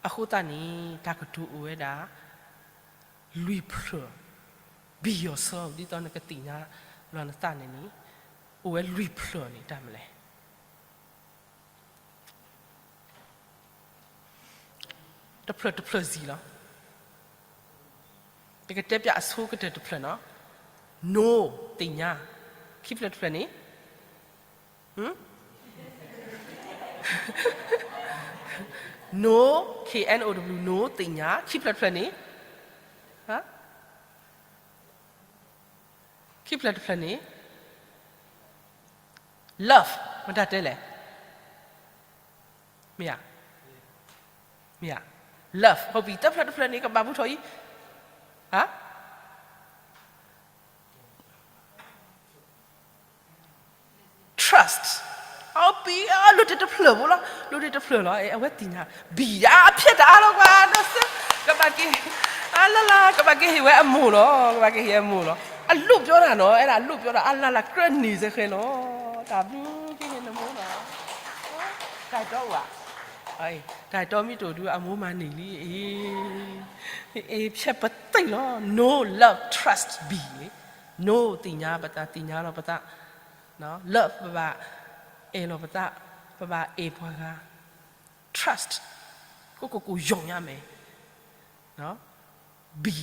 အဃိသတးန့ၣ် တၢ်ကတိၤအိၣ်ဝဲဒၣ် လွံၢ်ဖျၢၣ်, be yourself ဒ်သိးနကသ့ၣ်ညါလီၤနသးန့ၣ်န့ၣ် အိၣ်ဝဲလွံၢ်ဖျၢၣ်န့ၣ် တၢ်မနုၤလဲၣ်. တဖျၢၣ်တဖျၢၣ်စံးလီၤ. ယကတဲပၠးအဆိကတၢၢ်တဖျၢၣ်နီၤ. Know သ့ၣ်ညါ, ခံဖျၢၣ်တဖျၢၣ်န့ၣ် Know, K N O W, know သ့ၣ်ညါ, ခံဖျၢၣ်တဖျၢၣ်န့ၣ်, ခံဖျၢၣ်တဖျၢၣ်န့ၣ် love မတၤတဲလဲၣ်. မ့ၢ်ဧါ, မ့ၢ်ဧါ, love ဟုတ်ပြီ, တဖျၢၣ်တဖျၢၣ်န့ၣ် ကဘၣ်ဘူးထီၣ်အံၤ, trust, အပံ, လိၣ်တ့ၢ်တဖျၢၣ်ဖိလီၤ, လိၣ်တ့ၢ်တဖျၢၣ်လီၤ, အဝဲသ့ၣ်ညါ, ဘံၣ်ဒၣ်ဖျဲၣ်တၢ်အါလီၤကွၢ်, ဒီးစ့, ကဘၣ်က့ၤ, အလၢ်လၢ်, ကဘၣ်က့ၤဟ့ၣ်ဝဲအမိၢ်လီၤ, ကဘၣ်က့ၤဟ့ၣ်အမိၢ်လီၤ, အလိၣ်ပျီတၢ်နီၤ, အဲၣ်ဒၣ်လိၣ်ပျီတၢ်အလၢ်လၢ်ကြၢးန့ၣ်စ့ၢ်ကီးလီၤ, တၢ်ဘျုးက့ၤဟ့ၣ်နမိၢ်လီၤ, တၢ်တီအိၣ်ဧါ, တၢ်တီမ့ၢ်တအိၣ်ဒုး အမိၢ်မၤန့ၢ်လံ, အ့ ဖျဲၣ်ပသ့ၣ်လီၤ, know, love, trust, be, know သ့ၣ်ညါ, ပသးသ့ၣ်ညါလီၤပသး, love ပဘၣ်အဲၣ်လီၤပသး, ပဘၣ်အဲၣ်ပှၤဂၤ, trust ကိုယ့်ကိုယ်ကိုယုံရမယ်, be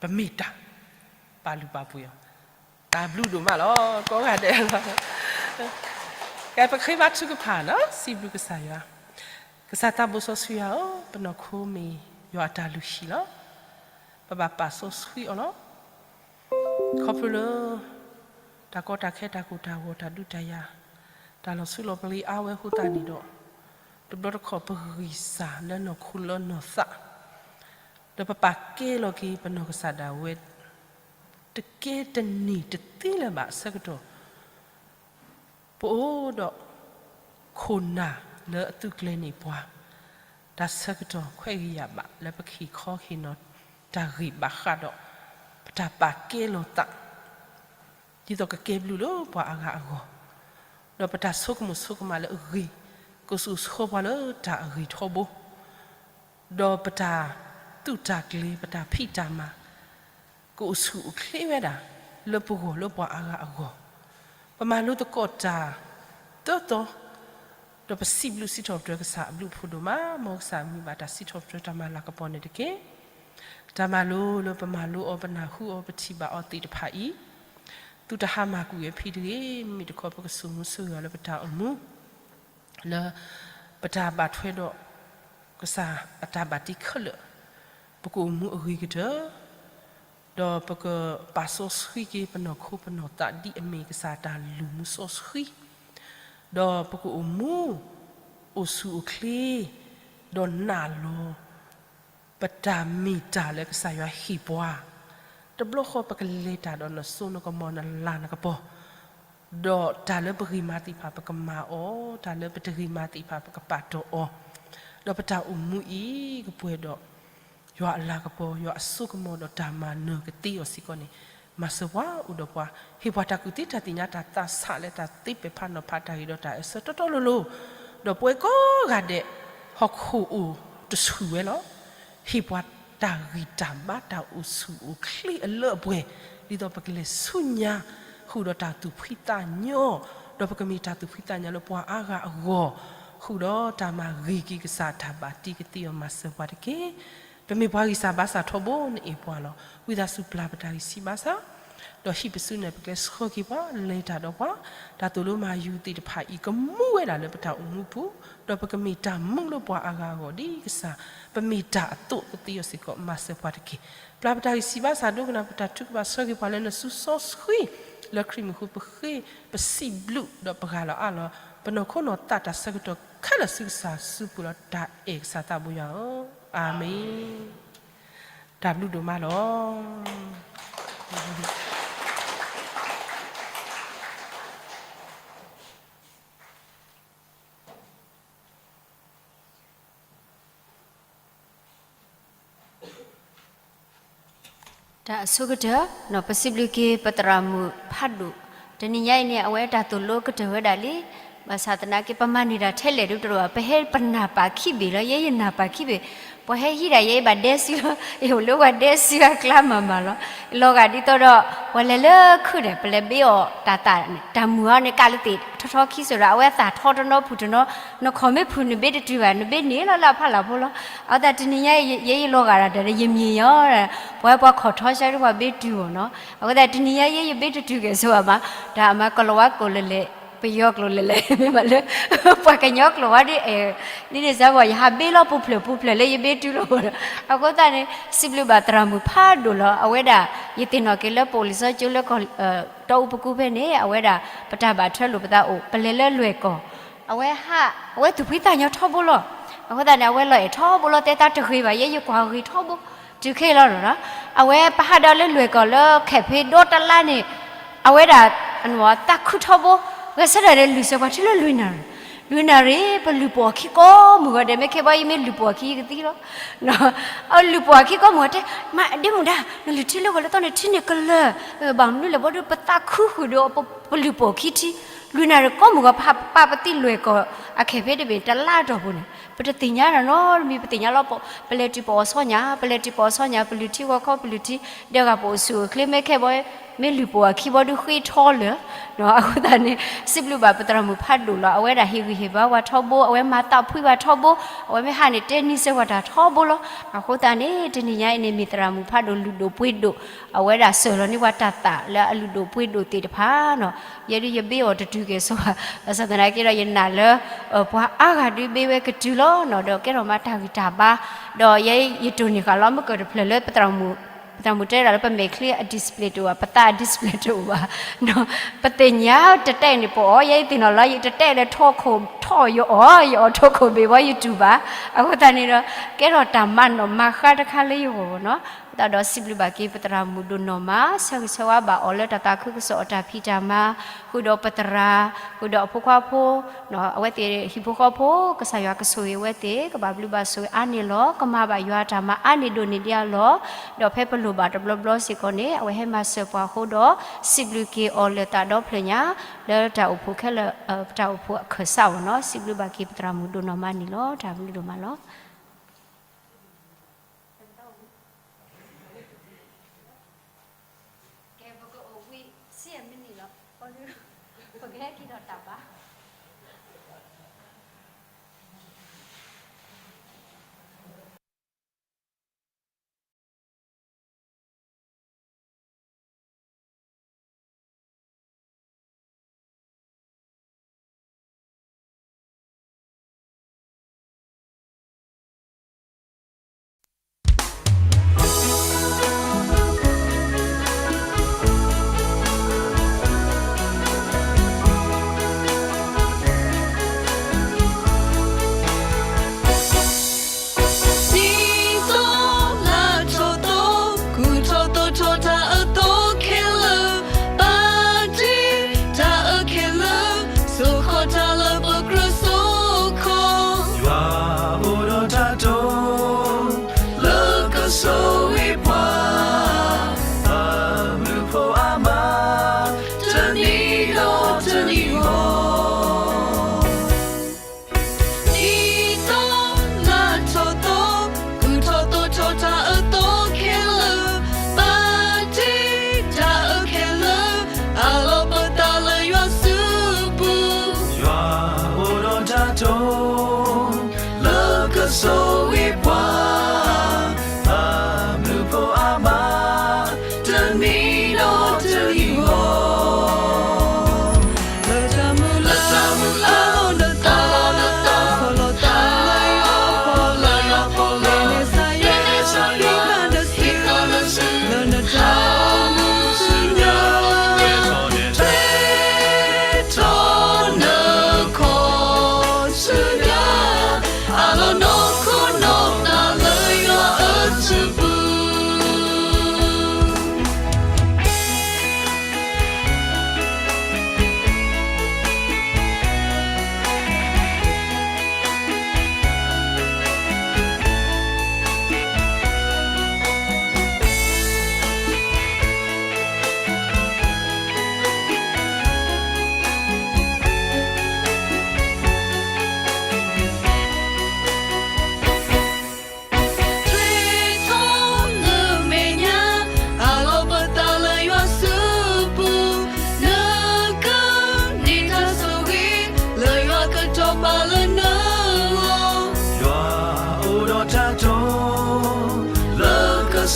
ပမ့ၢ်တၢ်, ပာ်လုၢ်ပာ်ပှ့ၤအီၤ, တၢ်ဘျုးဒိၣ်မးလီၤ, ကိးဂၤဒဲးလီၤ, ကဲ ပဃ့ဘါထုကဖၣ်နီၤ, စံးဘျုးကစၢ်ယွၤ, ကစၢ်သးဘိစီဆှံယွၤဧၢ, ပနီၢ်ခိမ့ၢ်ယွၤအတၢ်လုၢ်ဟံၣ်လီၤ, ပဘၣ်ပာ်စီဆှံအီၤလီၤ. ခီဖျိလၢ တၢ်ကီတၢ်ခဲ တၢ်ကိၢ်တၢ်ဂီၤ တၢ်ဒုးတၢ်ယၤ, တၢ်လီၤဆူလီၤပလ့ၤအါဝဲအဃိသတးန့ၣ်ဒီး, တဘျီတခီၣ်ပဂံၢ်စၢ်လၢနီၢ်ခိလၢနီၢ်သး, ဒီးပပာ်ကဲလီၤက့ၤပနီၢ်ကစၢ်ဒၣ်ဝဲ တကဲတန့ၢ်တသ့လၢၤဘၣ်အဆၢကတီၢ် ပအိၣ်ဒီး ခိၣ်နၢ်လၢအသုးကျဲၤန့ၢ်ပှၤ, တၢ်ဆၢကတီၢ်ခွဲးဂံၢ်ယာ်ဘၣ်လၢပကဟ့ၣ်ခီဟ့ၣ်နီၤတၢ်ဂ့ၢ်ဘၣ်ဃးဒီး ပတၢ်ပာ်ကဲလီၤသး ဒ်သိးကကဲဘျုးလၢပှၤအါဂၤအဂီၢ်, ဒီးပတၢ်ဆိကမိၣ်ဆိကမးလၢအဂ့ၤ ကစိာ်ဆှၢပှၤလၢတၢ်အဂ့ၤထီဘိ ဒီးပတၢ်သူၣ်တၢ်ကျဲၤ ပတၢ်ဖံးတၢ်မၤ ကအိၣ်ဆူၣ်အိၣ်ချ့ဝဲဒၣ် လၢပဂီၢ်လၢပှၤအါဂၤအဂီၢ်, ပမၤလိသကိးတၢ်သၢသီ, ဒီးပစံးဘျုးစံးထီၣ်ပတြၢၤကစၢ်အဘျုးအဖှိၣ်ဒိၣ်မး, မ်ကစၢ်မံၤဘၣ်တၢ်စံးထီၣ်ပတြၢၤတၢ်မၤလၤကပီၤန့ၣ်တက့ၢ်. တၢ်မၤလိလၢပမၤလိအီၤ ပနၢ်ဟူအီၤ ပထံၣ်ဘၣ်အီၤသ့ၣ်တဖၣ်အံၤ, သုတဟါမၢ်ကွံာ်ဝဲဖဲတဂ့ၤ, မ့မ့ၢ်တခီ ပကဆိၣ်မူဆိၣ်ဂ့ၤအီၤလၢပတၢ်အိၣ်မူ လၢပတၢ်ဘၣ်ထွဲဒီး ကစၢ်အတၢ်ဘၣ်တ့ခဲလၢာ်, ပကအိၣ်မူအဂ့ၤကတၢၢ်, ဒီးပကပာ်စီဆှံက့ၤပနီၢ်ခိပနီၢ်သးဒ်အမ့ၢ်ကစၢ်တၢ်လုၢ်မူစီဆှံ, ဒီးပကအိၣ်မူ အိၣ်ဆူၣ်အိၣ်ချ့, ဒီးနာ်လီၤ ပတၢ်မ့ၢ်တၢ်လၢကစၢ်ယွၤဟ့ၣ်ပှၤ, တဘျီဃီပကလဲၤတၢ်ဒီးနစိနကမီၤနလၤနကပီၤ, ဒီးတၢ်လၢပဂ့ၤမၤသ့ၣ်တဖၣ်ပကမၤအီၤ, တၢ်လၢပတဂ့ၤမၤသ့ၣ်တဖၣ်ပကပာ်တီၢ်အီၤ, ဒီးပတၢ်အိၣ်မူအံၤကပှဲၤဒီး ယွၤအလၤကပီၤ, ယွၤအစိကမီၤဒီးတၢ်မၤနၢၤကသ့အီၤစ့ၢ်ကီးန့ၣ်, မၤစၢၤပှၤအိၣ်ဒီးပှၤ, ဟ့ၣ်ပှၤတၢ်ကူၣ်သ့တၢ်သ့ၣ်ညါတၢ်သးဆးလၢတၢ်သ့ပဲာ်ဖးနီၤဖးတၢ်ဂ့ၤဒီးတၢ်အၢၣ်ဆၢတီတီလိၤလိၤ, ဒီးပဝဲကိးဂၤဒဲး ဟီၣ်ခိၣ်အိၣ်တဆူၣ်ဝဲလီၤ. ဟ့ၣ်ပှၤတၢ်ဂံၢ်တၢ်ဘါတၢ်အိၣ်ဆူၣ်အိၣ်ချ့အလၢအပှဲၤ, ဒ်သိးပကလဲၤဆူညါဃုာ်ဒီးတၢ်သူၣ်ဖှံသးညီ, ဒီးပကမ့ၢ်တၢ်သူၣ်ဖှံသးညီလၢပှၤအါဂၤအဂီၢ်, ဃုာ်ဒီးတၢ်မၤဂ့ၤက့ၤကစၢ်တၢ်ဘၣ်တ့ကသ့အီၤမၤစၢၤပှၤတက့ၢ်. ပမ့ၢ်ပှၤဂံၢ်စၢ်ဘါစၢ်ထီဘိနအဲၣ်ပှၤလီၤ. ဝံသးစူၤပျၢ်ပတၢ်ဂံၢ်ဆံးဘါစၢ်, ဒီးဟံးပစုနဲၣ်ပကျဲဆှၢက့ၤပှၤ, လဲၤတၢ်ဒီးပှၤ, တၢ်သိၣ်လိမၤယူၤသ့ၣ်တဖၣ်အံၤကမူဝဲဒၣ်လၢပတၢ်အိၣ်မူပူၤ, ဒီးပကမ့ၢ်တၢ်မူလၢပှၤအါဂၤအဂီၢ်ဒ်ကစၢ်, ပမ့ၢ်တၢ်အသိးကသ့အီၤစ့ၢ်ကီးမၤစၢၤပှၤတက့ၢ်. ပျၢ်ပတၢ်ဂံၢ်ဆံးဘါစၢ်ဒိကနၣ်ပတၢ်ထုကဖၣ်ဆှၢက့ၤပှၤလၢနစုစီဆှံ, လၢခရံာ်မံၤဃိပဃ့, ပစံးဘျုးဒီးပဂၢ်လီၤအါလီၤ, ပနီၢ်ခိနီၢ်သးတၢ်ဆၢကတီၢ်ခဲလၢာ်ဆူကစၢ်စုပူၤလီၤ. တၢ်အဲၣ်ကစၢ်သးဘိယွၤဧၢ, အၤမ့ၣ်. တၢ်ဘျုးဒိၣ်မးလီၤ. တၢ်အဆိကတၢၢ်, ပစံးဘျုးက့ၤပသရၣ်မုၣ်ဖးဒိၣ်, တနံၤညါအံၤန့ၣ် အဝဲတၢ်သိၣ်လိကတၢၢ်ဝဲဒၣ်လံ, ဘၣ်ဆၣ်သနာ်က့ ပမၤန့ၢ်တၢ်ထဲလဲၣ်ဒုးတရၢၣ်ဘၣ်, ပဟဲပနၢ်ပာ်ခံဘ့ၣ်လီၤ, ယဲယနၢ်ပာ်ခံဘ့ၣ်, ပှၤဟဲဟံးဒၣ်ယဲဘၣ်ဒဲစုလီၤ, ယအိၣ်လၢပှၤဒဲစုအကျါမၤမၤလီၤ, လီၤဂာ်ဒ်သိးဒီး ပှၤလဲၤလၢခုၣ်န့ၣ် ပလဲၤဘ့အီၣ်တၢ်သၣ်န့ၣ် တၢ်မုၢ်အီၤန့ၣ် ကးလၢသ့ၣ်ထီထီခံစိၤဒီး အဝဲသၣ်ထီတနီၤဖုၣ်တနီၤ, နခီၣ်မ့ၢ်ဖုၣ်နဘ့တတုၤဘၣ်, နဘ့န့ၢ်လီၤလၢအဖီလာ်ဖိလီၤ, အဃိသတးတနံၤညါအံၤ ယဲယလီၤဂာ်ဒၣ်ဒီး ယမံၤယီၤ, ပှၤဟဲပှၤခီၣ်ထီဆၢဒ်ပှၤဘ့တုၤအီၤနီၤ, အဃိသတးတနံၤညါအံၤ ယဘ့တတုၤကဲၣ်ဆိးဘၣ်မး, တၢ်မၤကလီၤဝါကျိာ်လဲၤလဲၤ, ပယီၤကျိာ်လဲၤလဲၤ, မ့ၢ်ဘၣ်လၢ ပှၤကညီကျိာ်ဝါဒ် ဒ်န့ၣ်စ့ၢ်ကီး ယဟးဘ့လီၤပူၤဖျဲးပူၤဖျဲးလၢယဘ့တုၤလီၤ, အဃိသတးန့ၣ် စံးဘျုးဘၣ်သရၣ်မုၣ်ဖးဒိၣ်လီၤ, အဝဲဒၣ် ယသ့ၣ်နီၣ်က့ၤလၢပအိၣ်လံာ်စီဆှံကၠိလၢ တီအူပကူဖဲန့ၣ် အဝဲဒၣ် ပတၢ်ဘၣ်ထွဲလိာ်ပသးအိၣ် ပလဲၤလၢလွဲၢ်ကီၢ်, အဝဲဟး အဝဲသူၣ်ဖှံသးညီထီဘိလီၤ, အဃိသတးန့ၣ် အဝဲလီၤအဲၣ်ထီဘိလီၤ, တဲတၢ်တဂ့ၤဘၣ်, ယဲယကွၢ်ဂ့ၤထီဘိ, တုၤခဲလီၤနီၤ, အဝဲပဟးဒီးလၢလွဲၢ်ကီၢ်လၢခဲးဖ့ဒီတလါန့ၣ် အဝဲဒၣ် သးခုထီဘိ, ဂဲၤဆၢထၢၣ်ဒီး လုၢ်စၢၤပှၤထံလၢလွံၢ်နၣ်ရံၣ်, လွံၢ်နၣ်ရံၣ် ပလုၢ်ပှီၢ်ခံကိးမုၢ်ဂီၤဒဲး မ့ၢ်ခဲဘီယမ့ၢ်လုၢ်ပှီၢ်ခံကသံလီၤ, အလုၢ်ပှီၢ်ခံကိးမုၢ်ဂီၤတဲ မၤဒ့မုၣ်ဒါ နလုၢ်ထံလၢဂီၤလၢသီန့ၣ် ထံန့ၣ်ကလၢာ်, ဘၣ်မနုၤလဲၣ် ဘီဒုး ပသးခုဃုာ်ဒီး ပလုၢ်ပှီၢ်ခံထံ, လွံၢ်နၣ်ရံၣ်ကိးမုၢ်ဂီၤ ပပာ်ပသံလွဲၢ်ကီၢ် အခဲးဖ့တဘ့ၣ် တလါအတီၢ်ပူၤန့ၣ် ပတသ့ၣ်ညါနီတမံၤ, ပသ့ၣ်ညါလီၤ, ပလဲၤတုၤပအီၣ်ဆီညၣ်, ပလဲၤတုၤပအီၣ်ဆီညၣ် ပလုၢ်ထံဂီၤခီ ပလုၢ်ထံ ဒဲးဂၤပအိၣ်ဆူၣ်အိၣ်ချ့ မ့ၢ်ခဲဘီ မ့ၢ်လုၢ်ပှီၢ်အခံဘီဒုးဃ့ထီလၢာ်, အဃိသတးန့ၣ် စံးဘျုးဘၣ်ပသရၣ်မုၣ်ဖးဒိၣ်လီၤ, အဝဲဒၣ်ဟ့ၣ်ဂံၢ်ဟ့ၣ်ဘါပှၤထီဘိ, အဝဲမၤသးဖှံပှၤထီဘိ, အဝဲမ့ၢ်ဟးန့ၣ် တဲနံၤစၢၤပှၤတၢ်ထီဘိလီၤ, အဃိသတးန့ၣ် တနံၤညါအံၤန့ၣ် မ့ၢ်သရၣ်မုၣ်ဖးဒိၣ်လုၢ်ဒိၣ်ပှ့ၤဒိၣ်, အဝဲဒၣ်စၢၤလီၤန့ၢ်ပှၤတၢ်သၣ်လၢအလုၢ်ဒိၣ်ပှ့ၤဒိၣ်သ့ၣ်တဖၣ်နီၤ, ယဲဒုးယဘ့အီၣ်တတုၤကဲၣ်ဆိးဘၣ်, ဘၣ်ဆၣ်သနာ်က့ဒီးယနာ်လၢ ပှၤအါဂၤဒုးဘ့ဝဲကတုၤလီၤနီၤ, ဒီးကဲထီၣ်မးတၢ်ဂံၢ်တၢ်ဘါ, ဒီးယဲယတိၢ်န့ၢ်ဃာ်လီၤ မ့ၢ်ကၢၣ်တဖျၢၣ်လၢ ပသရၣ်မုၣ်တဲဒၣ်လၢပမဲာ်ချံအ display တအိၣ်ဘၣ်, ပသးအ display တအိၣ်ဘၣ်, ပသ့ၣ်ညါတတဲန့ၣ် ပအီၣ် ယဲယသ့ၣ်နီၣ်လီၤ ယတတဲလၢထီခိၣ်ထီၣ်ယအီၣ်, ယအီၣ်ထီခိၣ်ဘ့ၣ်ဘီယတူၢ်ဘၣ်, အဃိသတးန့ၣ်ဒီး ကဲထီၣ်တၢ်မၤနီၣ်မၤဃါတခါလၢယဂီၢ်နီၤ, အဃိသတးဒီးစံးဘျုးဘၣ်က့ၤပသရၣ်မုၣ်ဒိၣ်နီၢ်မး ဆၢဂ့ၤဆၢဝါဘၣ်အီၤလၢတၢ်သးခုကစီၣ်အတၢ်ဖံးတၢ်မၤ, ဃုာ်ဒီးပသရၣ်, ဃုာ်ဒီးအဖိခွါဖိ အဝဲသ့ၣ်ဟံၣ်ဖိဃီဖိ ကစၢ်ယွၤကဆိၣ်ဂ့ၤဝဲသ့ၣ် ကဘၣ်ဘျုးဘၣ်ဆိၣ်ဂ့ၤအါန့ၢ်လီၤ, ကမၤဘၣ်ယွၤအတၢ်မၤအါန့ၢ်ဒိၣ်န့ၢ်ဒံးအလီၢ်, ဒီးဖဲပလိၣ်ဘၣ်တဘျီဘျီစ့ၢ်ကီးန့ၣ် အဝဲဟဲမၤစၢၤပှၤအဃိဒီး စံးဘျုးက့ၤအီၤလၢသးဒီဖျၢၣ်ညါ လၢတၢ်အိၣ်ဖှိၣ်ခဲလၢာ် ပတၢ်အိၣ်ဖှိၣ်အခၢၣ်စးအဂီၢ်နီၤ, စံးဘျုးဘၣ်က့ၤပသရၣ်မုၣ်ဒိၣ်နီၢ်မးန့ၣ်လီၤ, တၢ်ဘျုးဒိၣ်မးလီၤ. ကဲ ပကအိၣ်ဝံၤ ဆံမံးနံးလီၤ, ပကဟဲက့ၤထီၣ်တၢ်ဘါ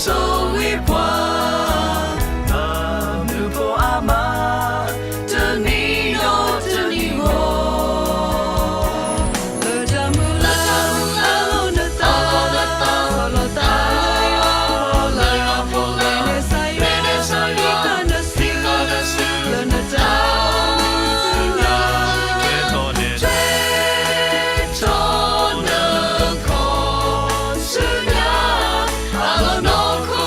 ဆိၣ်ဂ့ၤပှၤ အမုၢ်ဖိအါမး တနံၤဒီးတနံၤဂီၢ် လၢတၢ်မုၢ်လၢ်အလီၢ်နသး လီၤသးလၢယွၤဖိလၢယွၤဖိ မ့ၢ်နဆါယွၤ ဟံးဃီနစု လၢနတၢ်အိၣ်မူဆူညါ ထွဲထီၣ်နခီဆူညါ အလီၢ်နီၢ်ခိ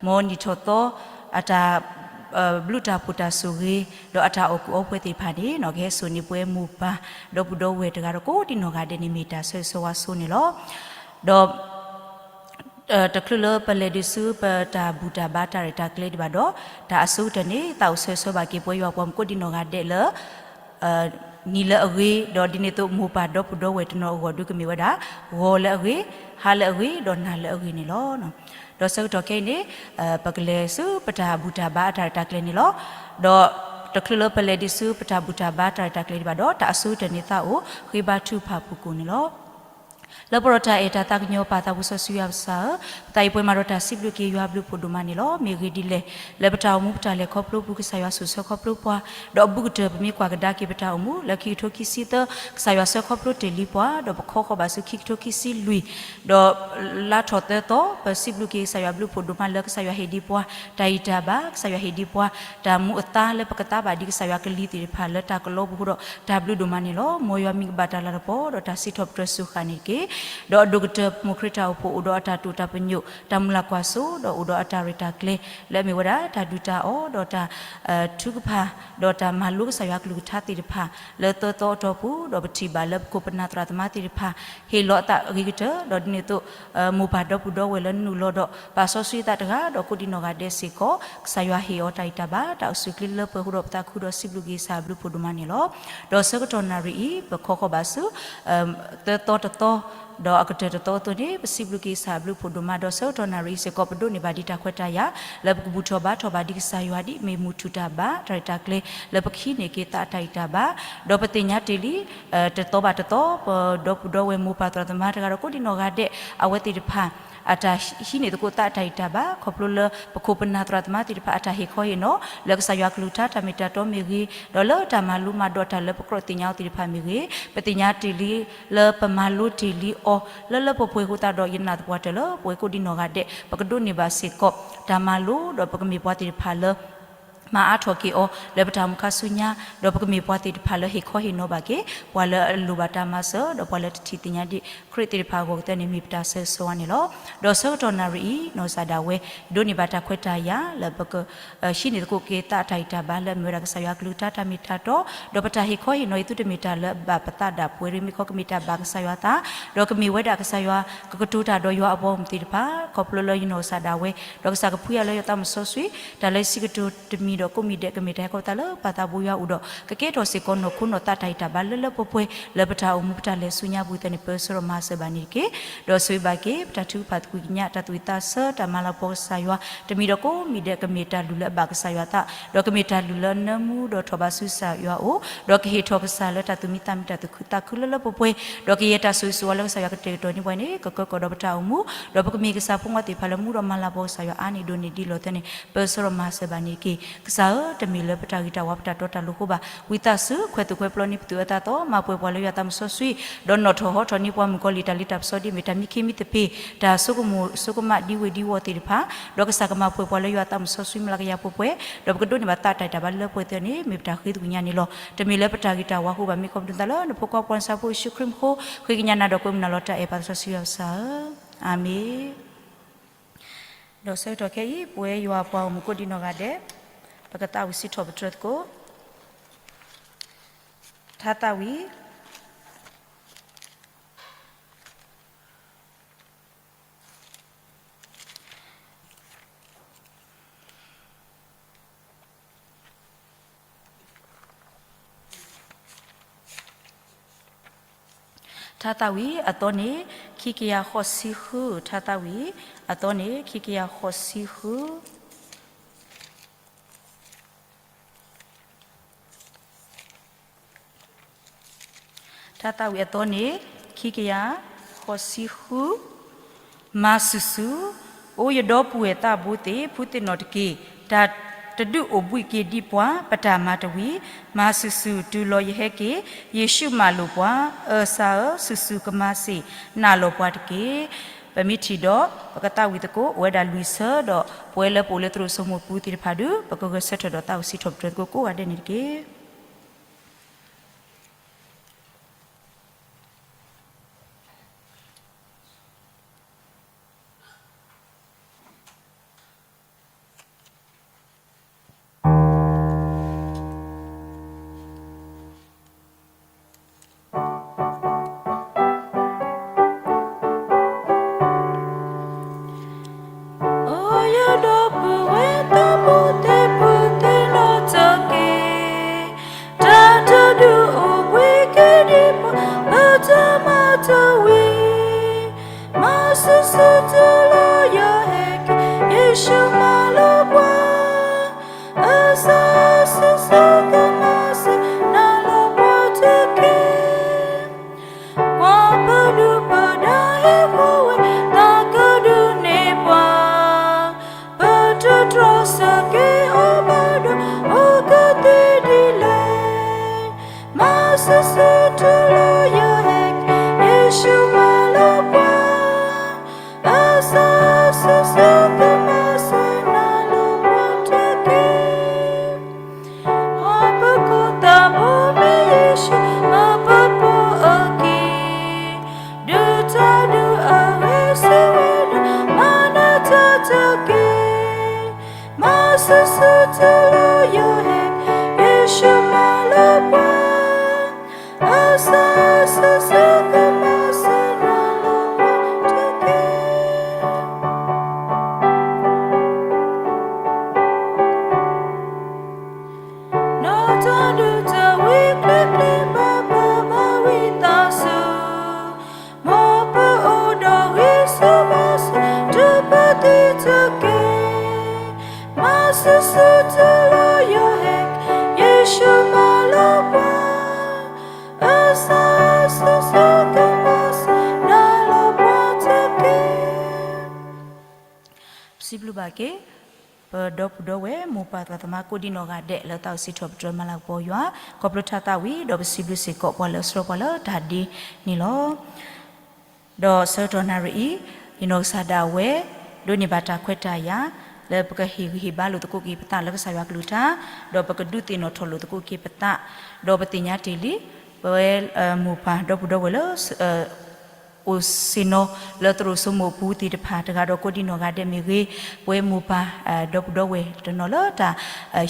မ်နံၣ်ထီၣ်သီ အတၢ် ဘျုးတၢ်ဖှိၣ်တၢ်ဆိၣ်ဂ့ၤ ဒီးအတၢ်အီၣ်ကူၣ်အီပှဲၤသ့ၣ်တဖၣ်န့ၣ် ကဟဲစိာ်န့ၢ်ပှၤမိၢ်ပၢ် ဒီပုၢ်ဒီဝဲၢ်တဂၤဒီးကိးဒံနီၢ်ဂၤဒဲးန့ၣ် မ့ၢ်တၢ်ဆၢဂ့ၤဆၢဝါဆိန့ၣ်လီၤ. ဒီး တချုးလၢပလဲၤဒုးဆူပတၢ်ဘူၣ်တၢ်ဘါတၢ်ရဲၣ်တၢ်ကျဲၤဒံးဘၣ်ဒီး တၢ်အဆိကတၢၢ်န့ၣ် သးအိၣ်ဆၢဂ့ၤဆၢဝါဘၣ်က့ၤပှၤယွၤပှၤမုၣ်ကိးဒံနီၢ်ဂၤဒဲးလၢ နံၤလၢအဂ့ၤ ဒီးဒ်န့ၣ်အသိးမိၢ်ပၢ်ဒီပုၢ်ဒီဝဲၢ်တနီၤအဂီၢ်ဒုးကမ့ၢ်ဝဲဒၣ် ဂီၤလၢအဂ့ၤ, ဟါလၢအဂ့ၤ, ဒီးနၤလၢအဂ့ၤန့ၣ်လီၤ. ဒီးဆၢကတီၢ်ခဲအံၤန့ၣ် ပကလဲၤဆူပတၢ်ဘူၣ်တၢ်ဘါအတၢ်ရဲၣ်တၢ်ကျဲၤန့ၣ်လီၤ. ဒီးတချုးလၢပလဲၤဒံးဆူပတၢ်ဘူၣ်တၢ်ဘါတၢ်ရဲၣ်တၢ်ကျဲၤဒံးဘၣ်ဒီး တၢ်အဆိကတၢၢ်န့ၣ်သးအိၣ်ဃ့ဘါထုကဖၣ်ဖုၣ်ကိာ်န့ၣ်လီၤ. လၢပဒီးတၢ်အဲၣ်တၢ်သးကညီၤပၢ်သးစီဆှံယွၤပကစၢ်ဧၢ, ပသးအံၤပှဲၤမးဒီးတၢ်စံးဘျုးက့ၤယွၤဘျုးဖှိၣ်ဒိၣ်မးန့ၣ်လီၤ. မ့ၢ်ဂ့ၢ်ဒ်လဲၣ်, လၢပတၢ်အိၣ်မူပတၢ်လဲၤခီဖျိပူၤ ကစၢ်ယွၤဆိၣ်ဆၢခီဖျိပှၤ, ဒီးအဘူးကတၢၢ်ပမ့ၢ်ကွၢ်ကဒါက့ၤပတၢ်အိၣ်မူ လၢခံကထိခံဆံသၢ ကစၢ်ယွၤဆှၢခီဖျိတ့ၢ်လံပှၤ, ဒီးပခီဃီၤဘၣ်ဆူခံကထိခံဆံလွံၢ် ဒီးလါထီၣ်သၢသီ ပစံးဘျုးက့ၤကစၢ်ယွၤဘျုးဖှိၣ်ဒိၣ်မးလၢကစၢ်ယွၤဟ့ၣ်ဒံးပှၤ တၢ်ဂံၢ်တၢ်ဘါ, ကစၢ်ယွၤဟ့ၣ်ဒံးပှၤ တၢ်မူအသါလၢပကသါဘၣ်ဒံးကစၢ်ယွၤကလံၤသ့ၣ်တဖၣ်လၢတၢ်ကလီပူၤအဃိဒီး တၢ်ဘျုးဒိၣ်မးန့ၣ်လီၤ. မ်ယွၤမံၤကဘၣ်တၢ်လၤကပီၤ ဒီးတၢ်စံးထီၣ်ပတြၢၤစူၢ်ဃာ်န့ၣ်တက့ၢ်. ဒီးအဒိၣ်ကတၢၢ်မိၢ်ခရံာ်တၢ်အိၣ်ဖှိၣ်အိၣ်ဒီးအတၢ်တိာ်တၢ်ပညိၣ် တၢ်မုၢ်လၢ်ကွၢ်စိ ဒီးအိၣ်ဒီးအတၢ်ရဲၣ်တၢ်ကျဲၤ လၢအမ့ၢ်ဝဲဒၣ်တၢ်ဒုၣ်တၢ်အီၣ် ဒီးတၢ်ထုကဖၣ် ဒီးတၢ်မၤလိကစၢ်ယွၤကလုၢ်ကထါသ့ၣ်တဖၣ် လၢသၢသီအတီၢ်ပူၤ ဒီးပထံၣ်ဘၣ်လၢပခိၣ်ပနၢ်သရၣ်သမါသ့ၣ်တဖၣ် ဟ့ၣ်လီၤအသးအဂ့ၤကတၢၢ် ဒီးဒ်န့ၣ်အသိး မိၢ်ပၢ်ဒီပုၢ်ဒီဝဲၢ်လၢနုာ်လီၤဒီးပာ်စီဆှံအသးတဂၤ ဒီးကိးဒံနီၢ်ဂၤဒဲးစ့ၢ်ကီး ကစၢ်ယွၤဟ့ၣ်အီၤတၢ်ဂံၢ်တၢ်ဘါ တၢ်အိၣ်ဆူၣ်ချ့လၢပှဲၤအဃိဒီး ပသးခုဒီးစံးဘျုးက့ၤကစၢ်ဘျုးဖှိၣ်ဒိၣ်မးန့ၣ်လီၤ. ဒီးဆၢကတီၢ်နၣ်ရံၣ်အံၤ ပခီဃီၤဘၣ်ဆူ သၢသီတသီ ဒီးအကတၢၢ်တသီအသိးန့ၣ် ပစံးဘျုးက့ၤကစၢ်ဘျုးဖှိၣ်ဒိၣ်မး ဒီးဆၢကတီၢ်နၣ်ရံၣ်အံၤစ့ၢ်ကီး ပဒိးန့ၢ်ဘၣ်ဒံးတၢ်ခွဲးတၢ်ယာ် လၢပကဘူၣ်ထီၣ်ဘါထီၣ်ဘၣ်ဒံးကစၢ်ယွၤ ဒ်အမ့ၢ်မုၢ်ထူၣ်တၢ်ဘါ တၢ်ရဲၣ်တၢ်ကျဲၤ လၢပကဟံးန့ၢ်က့ၤသးအတၢ်ဂံၢ်တၢ်ဘါ ဒီးပသ့ၣ်ညါတ့ၢ်လံ တသီဘၣ်တသီ ပဒီပုၢ်ဒီဝဲၢ်မိၢ်ပၢ်သရၣ်သမါတဂၤဒီးကိးဒံနီၢ်ဂၤဒဲး အဝဲသ့ၣ်တဖၣ် အတၢ်ဟံးန့ၢ်သကိးသးအတၢ်ဂံၢ်တၢ်ဘါ ခီဖျိလၢပခိၣ်ပနၢ်သရၣ်သမါသ့ၣ်တဖၣ် အတၢ်ဟ့ၣ်ခီဟ့ၣ်နီၤ လၢကစၢ်ယွၤကလုၢ်ကထါတၢ်မ့ၢ်တၢ်တီမ့ၢ်ဂ့ၤ, ဒီးလၢတၢ်မၤလိမၤဒိးတၢ်လၢပကြၢးသ့ၣ်ညါအီၤသ့ၣ်တဖၣ်မ့ၢ်ဂ့ၤ, ပသ့ၣ်ညါတ့ၢ်လံ လၢပမၤလိတ့ၢ်လံအီၤ လၢလၢပှဲၤပှဲၤအဃိသတးဒီး ယနာ်သပှၢ်တၢၢ်လၢပဝဲကိးဒံနီၢ်ဂၤဒဲး ပကဒိးန့ၢ်ဘၣ်စ့ၢ်ကီး တၢ်မၤလိ ဒီးပကမ့ၢ်ပှၤသ့ၣ်တဖၣ်လၢ မၤအါထီၣ်က့ၤအီၤ လၢပတၢ်အိၣ်မူခါဆူညါ, ဒီးပကမ့ၢ်ပှၤသ့ၣ်တဖၣ်လၢဟ့ၣ်ခီဟ့ၣ်နီၤဘၣ်က့ၤ ပှၤလၢအလိၣ်ဘၣ်တၢ်မၤစၢၤ ဒီးပှၤလၢတထံၣ်သ့ၣ်ညါဒံးခရံာ်သ့ၣ်တဖၣ်အဂီၢ်ကတၢၢ်န့ၣ် မ့ၢ်ပတၢ်ဆၢဂ့ၤဆၢဝါန့ၣ်လီၤ. ဒီးဆၢကတီၢ်နၣ်ရံၣ်အံၤ နီၢ်ကစၢ်ဒၣ်ဝဲ ဒိးန့ၢ်ဘၣ်တၢ်ခွဲးတၢ်ယာ်လၢပက ဟံးန့ၢ်သကိးက့ၤသးအတၢ်ဂံၢ်တၢ်ဘါလၢအမ့ၢ်ဝဲဒၣ်ကစၢ်ယွၤကလုၢ်ကထါတၢ်မ့ၢ်တၢ်တီ, ဒီးပတၢ်ဟ့ၣ်ခီဟ့ၣ်နီၤအံၤ သုတမ့ၢ်တၢ်လၢအဘၣ်ပသးဒၣ်ပှဲၤတဂ့ၤ, မ့ၢ်ခီကမ့ၢ်တၢ်ဘၣ်ကစၢ်ယွၤသး, ဒီးကမ့ၢ်ဝဲဒၣ်ကစၢ်ယွၤကကတိၤတၢ်ဒီးယွၤအပှၤဂီၢ်မုၢ်သ့ၣ်တဖၣ်, ခီဖျိလၢယနီၢ်ကစၢ်ဒၣ်ဝဲ, ဒီးကစၢ်ကဖှံအီၤလၢယွၤသးစီဆှံ, တၢ်လၢယစံးကတိၤတမံၤဒီးကိးမံၤဒဲး ကမ့ၢ်တၢ်ဟဲခီပသးလၢပၢ်သးဘိယွၤအအိၣ်ဒီး ကကဲထီၣ်စ့ၢ်ကီးနီၢ်ခိနီၢ်သးတၢ်ဂံၢ်တၢ်ဘါလၢလၢပှဲၤပှဲၤ လၢပတၢ်အိၣ်မူပတၢ်လဲၤဆူညါပူၤသ့ၣ်န့ၣ် ပၢဆှၢဒီးမၤစၢၤဘၣ်န့ၣ်တက့ၢ်. ဒီးဆိၣ်ဂ့ၤဘၣ်က့ၤ ပတၢ်ထုကဖၣ်သကွံာ်ကညး တၢ်သူၣ်ဝံၣ်သးဆၢ တၢ်မၤလၤကပီၤကစၢ်ယွၤ တမံၤဒီးကိးမံၤဒဲး ကမ့ၢ်တၢ်လုၢ်လၢအဘၣ်ကစၢ်ယွၤသး, ဒီးကမ့ၢ်တၢ်လုၢ်လၢအနၢမူဒီးထီၣ်ဘးဆူကစၢ်ယွၤအအိၣ်, ဒီးကဟ့ၣ်ထီၣ်ကစၢ်လၢတၢ်သူၣ်မံသးမံ တၢ်သူၣ်ခုသးခုလၢလၢပှဲၤပှဲၤ, ဒီးကယဲၢ်တၢ်ဆိၣ်ဂ့ၤဆိၣ်ဝါလၢကစၢ်ယွၤကတဲာ်ကတီၤန့ၢ်ပှၤန့ၣ် ကကၢကီၢ်ဒီးပတၢ်အိၣ်မူ, ဒီးပကမ့ၢ်ကစၢ်ဖိမုၣ်သ့ၣ်တဖၣ်လၢမူဒီးမၤလၤကပီၤကစၢ်ယွၤအါန့ၢ်ဒိၣ်န့ၢ်ဒံးလီၤသ့ၣ်န့ၣ် ပၢဆှၢဒီးမၤစၢၤဘၣ်န့ၣ်တက့ၢ်. ကစၢ်ဧၢ, တမ့ၢ်လၢပတၢ်ဂံၢ်တၢ်ဘါပတၢ်တီတၢ်လိၤအဃိဘၣ်, ဝံသးစူၤ ခွဲးသူၣ်ခွဲးပျီန့ၢ်ပသူၣ်အသးသီ, မၤပှဲၤပှၤလၢယွၤသးစီဆှံ, ဒီးနီၣ်ထီၣ်ဟီထီၣ်န့ၢ်ပှၤမုၣ်ကီၤလံၢ်တၢ်လ့တၢ်ပစီဒ်အမ့ၢ်တၢ်မံခ့မံသပ့ၤ, တၢ်ဆိကမိၣ်ဆိကမးဒံဝ့ၢ်ဒံဝီၢ်သ့ၣ်တဖၣ်, ဒီးကစၢ်ကမၤပှဲၤပှၤလၢယွၤသးစီဆှံ မျးကယၤပှဲၤပှဲၤ, ဒီးပကဒိးန့ၢ်ဘၣ်သးတၢ်ဂံၢ်တၢ်ဘါလၢပှဲၤသ့ၣ်န့ၣ် မ့ၢ်ပတၢ်ဃ့သကွံာ်ကညးန့ၣ်လီၤ. တမ့ၢ်လၢပတၢ်ဂံၢ်တၢ်ဘါအဃိဘၣ်, မ့ၢ်ခီပဒုးသးလၢနဖိခွါပှၤစၢ်ဖိယ့ၣ်ၡူးခရံာ်အမံၤအဃိ, ဃ့ကညးနၤဒီးကွဲမုာ်နၤလီၤ တၢ်အဲၣ်ပၢ်သးစီဆှံယွၤပကစၢ်ဧၢ, အၤမ့ၣ်. ဒီးဆၢကတီၢ်ခဲအံၤ ပဝဲယွၤအပှၤဂီၢ်မုၢ်ကိးဒံနီၢ်ဂၤဒဲး, ပကသးဝံၣ်စံးထီၣ်ပတြၢၤသကိး ထါသးဝံၣ် ထါသးဝံၣ်အသီန့ၣ် ခံကယၤဃိးဆံဃု, ထါသးဝံၣ်အသီန့ၣ် ခံကယၤဃိးဆံဃု. ထါသးဝံၣ်အသီန့ၣ် ခံကယၤဃိးဆံဃု. မၤဆူၣ်ဆူၣ်, အိယဒီပုၢ်ဝဲၢ်သးဘိသ့ၣ်, ဖုသ့ၣ်နီၣ်တက့ၢ်. တၢ်တဒုးအိၣ်ဘှံးက့ၤဒံးပှၤ, ပတၢ်မၤတဝံၤ. မၤဆူၣ်ဆူၣ်တုၤလီၤယဟဲက့ၤ, ယ့ၣ်ၡူးမၢလိာ်ပှၤ. အၢ ကစၢ်ဧၢ, ဆူၣ်ဆူၣ် ကမၤစ့ၢ်နာ်လီၤပှၤတက့ၢ်. ပမ့ၢ်ထံၣ်ဒီး ပကသးဝံၣ်သကိး အိၣ်ဝဲဒၣ်လွံၢ်ဆၢဒီး ပဝဲလၢပအိၣ်လၢသရိာ်စိမိၢ်ပူၤသ့ၣ်တဖၣ်ဒီး ပကဂဲၤဆၢထၢၣ်ဒီးသးဝံၣ်စံးထီၣ်ပတြၢၤသကိးကိးဂၤဒဲးန့ၣ်တက့ၢ်. မၤစၢၤတလီၤယဟဲက့ၤ, ယ့ၣ်ၡူးမၤလိပှၤ, အစၢ်စံးဆၢကမၤစၢၤနၤလီၤပှၤတက့ၢ်. ပှၤပဒုၣ်ပဒါဟ့ၣ်ဃီဝဲ သးကဒုးနဲၣ်ပှၤ, ပတတြီဆၢက့ၤအီၤဘၣ်ဒီး အိၣ်ကသ့ဒ်လဲၣ်. မၤစၢၤစၢၤတလီၤယဟဲက့ၤ, ယ့ၣ်ၡူးမၤလိပှၤ, အစၢ်စံးဆၢကမၤစၢၤနၤလီၤပှၤတက့ၢ်. ပှၤပခိၣ်သးဘိမ့ၢ်ယ့ၣ်ၡူးမၤပပီၢ်အက့ၢ်, ဒုးတၢ်ဒုးအဂ့ၤစံးဝဲဒၣ် မၤနၢၤတၢ်တက့ၢ်. မၤစၢၤစၢၤတလီၤယဟဲက့ၤ, ယ့ၣ်ၡူးမၤလိပှၤ, အစၢ်စံးဆၢကမၤစၢၤနၤလီၤပှၤတက့ၢ်. နီၢ်တၢ်ဒုးတၢ်ဝံၤကျ့ကျ့ဘၣ်ဘၣ်ဘၣ်ဝံသးစူၤ, မ်ပအိၣ်ဒီးဂံၢ်ဆူၣ်ဘါဆူၣ်တပသံတက့ၢ်. မၤစၢၤစၢၤတလီၤယဟဲက့ၤ, ယ့ၣ်ၡူးမၤလိပှၤ, အစၢ်စံးဆၢကမၤစၢၤနၤလီၤပှၤတက့ၢ်. ပစံးဘျုးဘၣ်က့ၤ ပဒီပုၢ်ဒီဝဲၢ်မိၢ်ပၢ်သရၣ်သမါကိးဒံနီၢ်ဂၤဒဲး လၢသးအိၣ်စံးထီၣ်ပတြၢၤမၤလၤကပီၤယွၤ ခီဖျိထါသးဝံၤ ဒီးပစံးဘျုးစ့ၢ်ကီးပှၤလၢဆှၢပှၤလၢတၢ်ဒ့န့ၣ်လီၤ. ဒီးဆၢကတီၢ်နၣ်ရံၣ်အံၤ ယနီၢ်ကစၢ်ဒၣ်ဝဲ ဒိးန့ၢ်ဘၣ်တၢ်ခွဲးတၢ်ယာ် လၢပကဟ့ၣ်ဂံၢ်ဟ့ၣ်ဘါလိာ်သကိးက့ၤပသးလၢကစၢ်ယွၤကလုၢ်ကထါ, ဒီးပကဒုးသ့ၣ်နီၣ်ထီၣ်လိာ်သကိးက့ၤပသး, ဒီးပသ့ၣ်ညါတ့ၢ်လံ ပဝဲမိၢ်ပၢ်ဒီပုၢ်ဒီဝဲၢ်လၢ အိၣ်ဆ့ၣ်နီၤလၢသရိာ်စိမိၢ်ပူၤသ့ၣ်တဖၣ် တဂၤဒီးကိးဒံနီၢ်ဂၤဒဲးမ့ၢ်ဂ့ၤ, ပဝဲမိၢ်ပၢ် ဒီပုၢ်ဒီဝဲၢ်တနီၤလၢတၢ်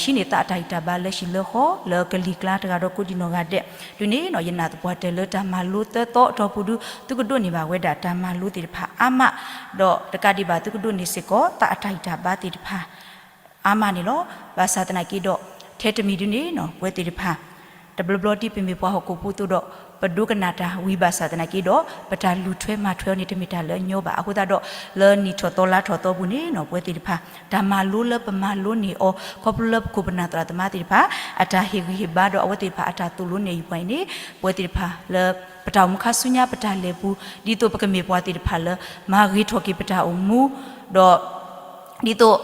ဟံးန့ၢ်သးအတၢ်ဂံၢ်တၢ်ဘါလၢဟံၣ်လၢဃီ လၢကလံၤကျါတဂၤဒီးကိးဒံနီၢ်ဂၤဒဲး, ဒုးန့ၣ် ယနာ်သပှၢ်တၢၢ်လၢတၢ်မၤလိသၢသီအတီၢ်ပူၤဒု သုကဒိးန့ၢ်ဘၣ်ဝဲဒၣ်တၢ်မၤလိသ့ၣ်တဖၣ်အါမး, ဒီးတကးဒံးဘၣ်သုကဒိးန့ၢ်စ့ၢ်ကီး သးအတၢ်ဂံၢ်တၢ်ဘါသ့ၣ်တဖၣ် အါမးန့ၣ်လီၤ. ဘၣ်ဆၣ်သနာ်က့ဒီး ထဲတမံၤဒုန့ၣ်နီၤ ပဝဲသ့ၣ်တဖၣ် တဘျီဘျီဒ်ပမ့ၢ်ပှၤဟီၣ်ခိၣ်ဖိအသိးဒီး ပဒိကနၣ်တၢ်ဝံၤဘၣ်ဆၣ်သနာ်က့ဒီး ပတၢ်လူၤထွဲမၤထွဲအီၤန့ၣ်တမ့ၢ်တၢ်လၢအညီဘၣ်. အဃိသတးဒီး လၢနံၣ်ထီၣ်သီလါထီၣ်သီပူၤန့ၣ်နီၤ ပဝဲသ့ၣ်တဖၣ် တၢ်မၤလိလၢပမၤလိန့ၢ်အီၤ ခီဖျိလၢပခိၣ်ပနၢ်သရၣ်သမါသ့ၣ်တဖၣ် အတၢ်ဟ့ၣ်ဂံၢ်ဟ့ၣ်ဘါဒီး အဝဲသ့ၣ်တဖၣ်အတၢ်သိၣ်လိန့ၢ်အံၤပှၤအံၤန့ၣ် ပဝဲသ့ၣ်တဖၣ်လၢ ပတၢ်အိၣ်မူခါဆူညါပတၢ်လဲၤပူၤ ဒ်သိးပကမ့ၢ်ပှၤသ့ၣ်တဖၣ်လၢ မၤဂ့ၤထီၣ်က့ၤပတၢ်အိၣ်မူ ဒီး ဒ်သိး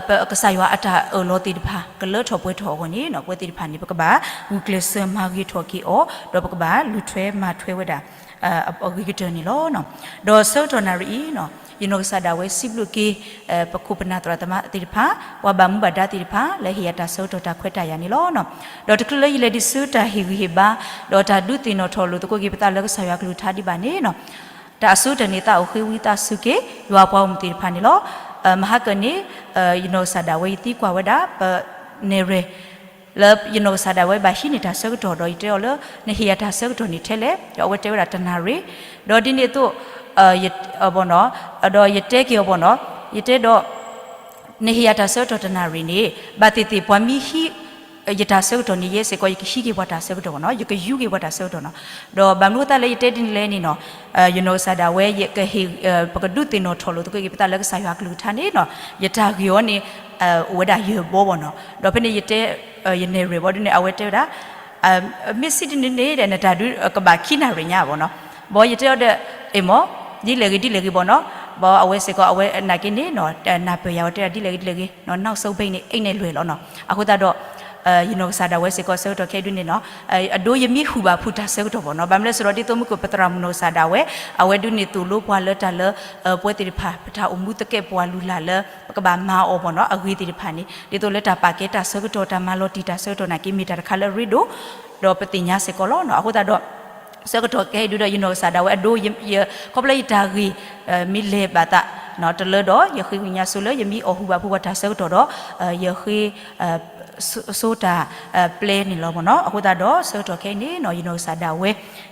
ပကစၢ်ယွၤအတၢ်အၢၣ်လီၤသ့ၣ်တဖၣ် ကလၢထီၣ်ပှဲၤထီၣ်အဂီၢ်န့ၣ်နီၤ ပဝဲသ့ၣ်တဖၣ်န့ၣ် ပကဘၣ်ဂုာ်ကျဲးစၢးမၤဂ့ၤထီၣ်က့ၤအီၤ ဒီးပကဘၣ်လူၤထွဲမၤထွဲဝဲဒၣ် အဂ့ၤကတၢၢ်န့ၣ်လီၤ. ဒီးဆၢကတီၢ်နၣ်ရံၣ်အံၤနီၤ ယနီၢ်ကစၢ်ဒၣ်ဝဲစံးဘျုးက့ၤ ပခိၣ်ပနၢ်သရၣ်သမါသ့ၣ်တဖၣ် ပှၤဘၣ်မူဘၣ်ဒါသ့ၣ်တဖၣ် လၢဟ့ၣ်ယၤတၢ်ဆၢကတီၢ်တၢ်ခွဲးတၢ်ယာ်န့ၣ်လီၤ. ဒီးတချုးလၢယလဲၤဒံးဆူတၢ်ဟ့ၣ်ဂံၢ်ဟ့ၣ်ဘါ ဒီးတၢ်ဒုးသ့ၣ်နီၣ်ထီၣ်လိာ်သကိးက့ၤပသးလၢကစၢ်ယွၤကလုၢ်ကထါဒံးဘၣ်န့ၣ်နီၤ တၢ်အဆိကတၢၢ်န့ၣ် သးအိၣ်ဃ့ဝံသးစူၤက့ၤ ယွၤပှၤဂီၢ်မုၢ်သ့ၣ်တဖၣ်န့ၣ်လီၤ. မဟါကၢန့ၣ် ယနီၢ်ကစၢ်ဒၣ်ဝဲယသံကွၢ်ဝဲဒၣ် ပနဲၣ်ရွဲၣ် လၢယနီၢ်ကစၢ်ဒၣ်ဝဲဘၣ်ဟံးန့ၢ်တၢ်ဆၢကတီၢ်ဒီး ယတဲအီၤလၢ နဟ့ၣ်ယၤတၢ်ဆၢကတီၢ်န့ၣ်ထဲလဲၣ်, ဒီးအဝဲတဲဝဲဒၣ်တနၣ်ရံၣ်, ဒီးဒ်န့ၣ်အသိး ဒီးယတဲက့ၤအီၤဘၣ်နီၤ, ယတဲဒီး နဟ့ၣ်ယၤတၢ်ဆၢကတီၢ်တနၣ်ရံၣ်န့ၣ် ဘၣ်သ့ၣ်သ့ၣ်ပှၤမ့ၢ်ဟံး ယတၢ်ဆၢကတီၢ်န့ၣ် ယဲစ့ၢ်ကီး ယကဟံးက့ၤပှၤတၢ်ဆၢကတီၢ်ဘၣ်နီၤ, ယကယူးက့ၤပှၤတၢ်ဆၢကတီၢ်ဘၣ်နီၤ. ဒီးဘၣ်မနုၤအဃိသတးလၢယတဲဒ်န့ၣ်လဲၣ်န့ၣ်နီၤ, ယနီၢ်ကစၢ်ဒၣ်ဝဲ ယကဟ့ၣ် ပကဒုးသ့ၣ်နီၣ်ထီၣ်လိာ်သကိးက့ၤပသးလၢကစၢ်ယွၤကလုၢ်ကထါန့ၣ်နီၤ, ယတၢ်ဂ့ၢ်အီၤန့ၣ် အိၣ်ဝဲဒၣ်ယဲၢ်ဘီဘၣ်နီၤ. ဒီးဖဲန့ၣ်ယတဲ ယနဲၣ်ရွဲၣ်ဘၣ်ဒ်န့ၣ် အဝဲတဲဝဲဒၣ် မ့ၢ်စံးဒ်န့ၣ်န့ၣ်ဒီး နတၢ်ဒုးကဘၣ်ခံနၣ်ရံၣ်ညါဘၣ်နီၤ. ဘၣ်ယတဲအီၤဒီး အ့ၣ်မး ဒ်လဲၣ်ဂ့ၤဒ်လဲၣ်ဂ့ၤဘၣ်နီၤ. ဘၣ်အဝဲစ့ၢ်ကီး အဝဲနာ်က့န့ၣ်နီၤ နၢ်ပၢၢ်ယၤဝဲတဲဒၣ်ဒ်လဲၣ်ဂ့ၤဒ်လဲၣ်ဂ့ၤ နောက်ဆုံးပိတ်န့ၣ် အိပ်နဲ့လွဲၢ်လီၤနီၤ. အဃိသတးဒီး ယနီၢ်ကစၢ်ဒၣ်ဝဲစ့ၢ်ကီးဆၢကတီၢ်ခဲအံၤဒုန့ၣ်နီၤ, အဒိယမ့ၢ်ဟူၣ်ဘၣ်ဖုးတၢ်ဆၢကတီၢ်ဘၣ်နီၤ. ဘၣ်မနုၤလဲၣ်ဆိုတော့ ဒ်သိးမုၢ်ကပသရၣ်မုၣ်နီၢ်ကစၢ်ဒၣ်ဝဲ အဝဲဒုန့ၣ်သိၣ်လိပှၤလၢတၢ်လၢ ပဝဲသ့ၣ်တဖၣ် ပတၢ်အိၣ်မူသကဲးပဝးလုၢ်လၢ်လၢ ပကဘၣ်မၤအီၤဘၣ်နီၤ အဂ့ၤသ့ၣ်တဖၣ်န့ၣ် ဒ်သိးလၢတၢ်ပာ်ကဲတၢ်ဆၢကတီၢ် တၢ်မၤလီၤတံၢ်တၢ်ဆၢကတီၢ်နာ်က့ မ့ၢ်တၢ်တခါလၢအရ့ဒိၣ် ဒီးပသ့ၣ်ညါစ့ၢ်ကီးလီၤနီၤ. အဃိသတးဒီး ဆၢကတီၢ်ခဲအံၤဒုဒီး ယနီၢ်ကစၢ်ဒၣ်ဝဲအဒိ ခီဖျိယတၢ်ဂ့ၢ် မ့ၢ်လဲၤဘၣ်သး တလၢဒီး ယဃ့ကညးဆိလၢ ယမ့ၢ်အီၣ်ဟူးဘၣ်ဖုးပှၤတၢ်ဆၢကတီၢ်ဒီး ယဃ့ ဆိတၢ်ပျဲန့ၣ်လီၤဘၣ်နီၤ. အဃိသတးဒီး ဆၢကတီၢ်ခဲအံၤန့ၣ်နီၤ ယနီၢ်ကစၢ်ဒၣ်ဝဲ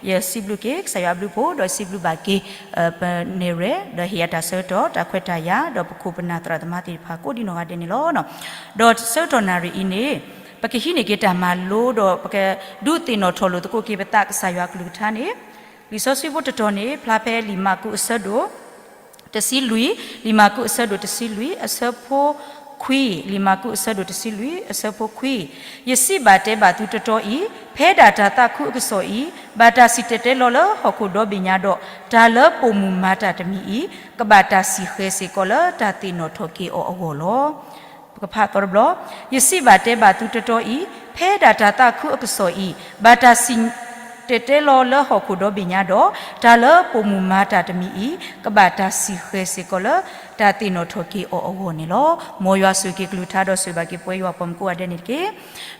ယစံးဘျုးက့ၤ ကစၢ်ယွၤအဘျုးအဖှိၣ် ဒီးစံးဘျုးဘၣ်က့ၤ ပနဲၣ်ရွဲၣ် ဒီးဟ့ၣ်ယၤတၢ်ဆၢကတီၢ် တၢ်ခွဲးတၢ်ယာ် ဒီးပခိၣ်ပနၢ်သရၣ်သမါသ့ၣ်တဖၣ် ကိးဒံနီၢ်ဂၤဒဲးန့ၣ်လီၤ. ဒီးဆၢကတီၢ်နၣ်ရံၣ်အံၤန့ၣ် ပကဟံးန့ၢ်က့ၤတၢ်မၤလိဒီး ပကဒုးသ့ၣ်နီၣ်ထီၣ်လိာ်သကိးက့ၤပသးကစၢ်ယွၤကလုၢ်ကထါန့ၣ် လံာ်စီဆှံဖိတတီၤန့ၣ် ဖျါဖဲလံာ်မၢ်ကူးအဆၢဒိၣ် တဆံလွံၢ်, လံာ်မၢ်ကူးအဆၢဒိၣ်တဆံလွံၢ်အဆၢဖိခွံ, လံာ်မၢ်ကူးအဆၢဒိၣ်တဆံလွံၢ်အဆၢဖိခွံ, ယစံးဘၣ်တဲဘၣ်သုတတီအံၤ, ဖဲဒၣ်တၢ်သးခုအကစီၣ်အံၤ, ဘၣ်တၢ်စံၣ်တဲၤတဲလီၤလၢဟီၣ်ခိၣ်ဒီဘ့ၣ်ညါဒီး, တၢ်လၢပိာ်မုၣ်မၤတၢ်တမံၤအံၤ, ကဘၣ်တၢ်စံၣ်ဃဲၤစ့ၢ်ကီးလၢတၢ်သ့ၣ်နီၣ်ထီၣ်က့ၤအီၤအဂီၢ်လီၤ. ပကဖးသီတဘျီ, ယစံးဘၣ်တဲဘၣ်သုတတီအံၤ, ဖဲဒၣ်တၢ်သးခုအကစီၣ်အံၤ, ဘၣ်တၢ်စံၣ်တဲၤတဲလီၤလၢဟီၣ်ခိၣ်ဒီဘ့ၣ်ညါဒီး, တၢ်လၢပိာ်မုၣ်မၤတၢ်တမံၤအံၤ, ကဘၣ်တၢ်စံၣ်ဃဲၤစ့ၢ်ကီးလၢတၢ်သ့ၣ်နီၣ်ထီၣ်က့ၤအီၤအဂီၢ်န့ၣ်လီၤ. မ်ယွၤဆိၣ်ဂ့ၤက့ၤကလုၢ်ကထါဒီးဆိၣ်ဂ့ၤဘၣ်က့ၤပဝဲယွၤပှၤမုၣ်ကိးဂၤဒဲးန့ၣ်တက့ၢ်.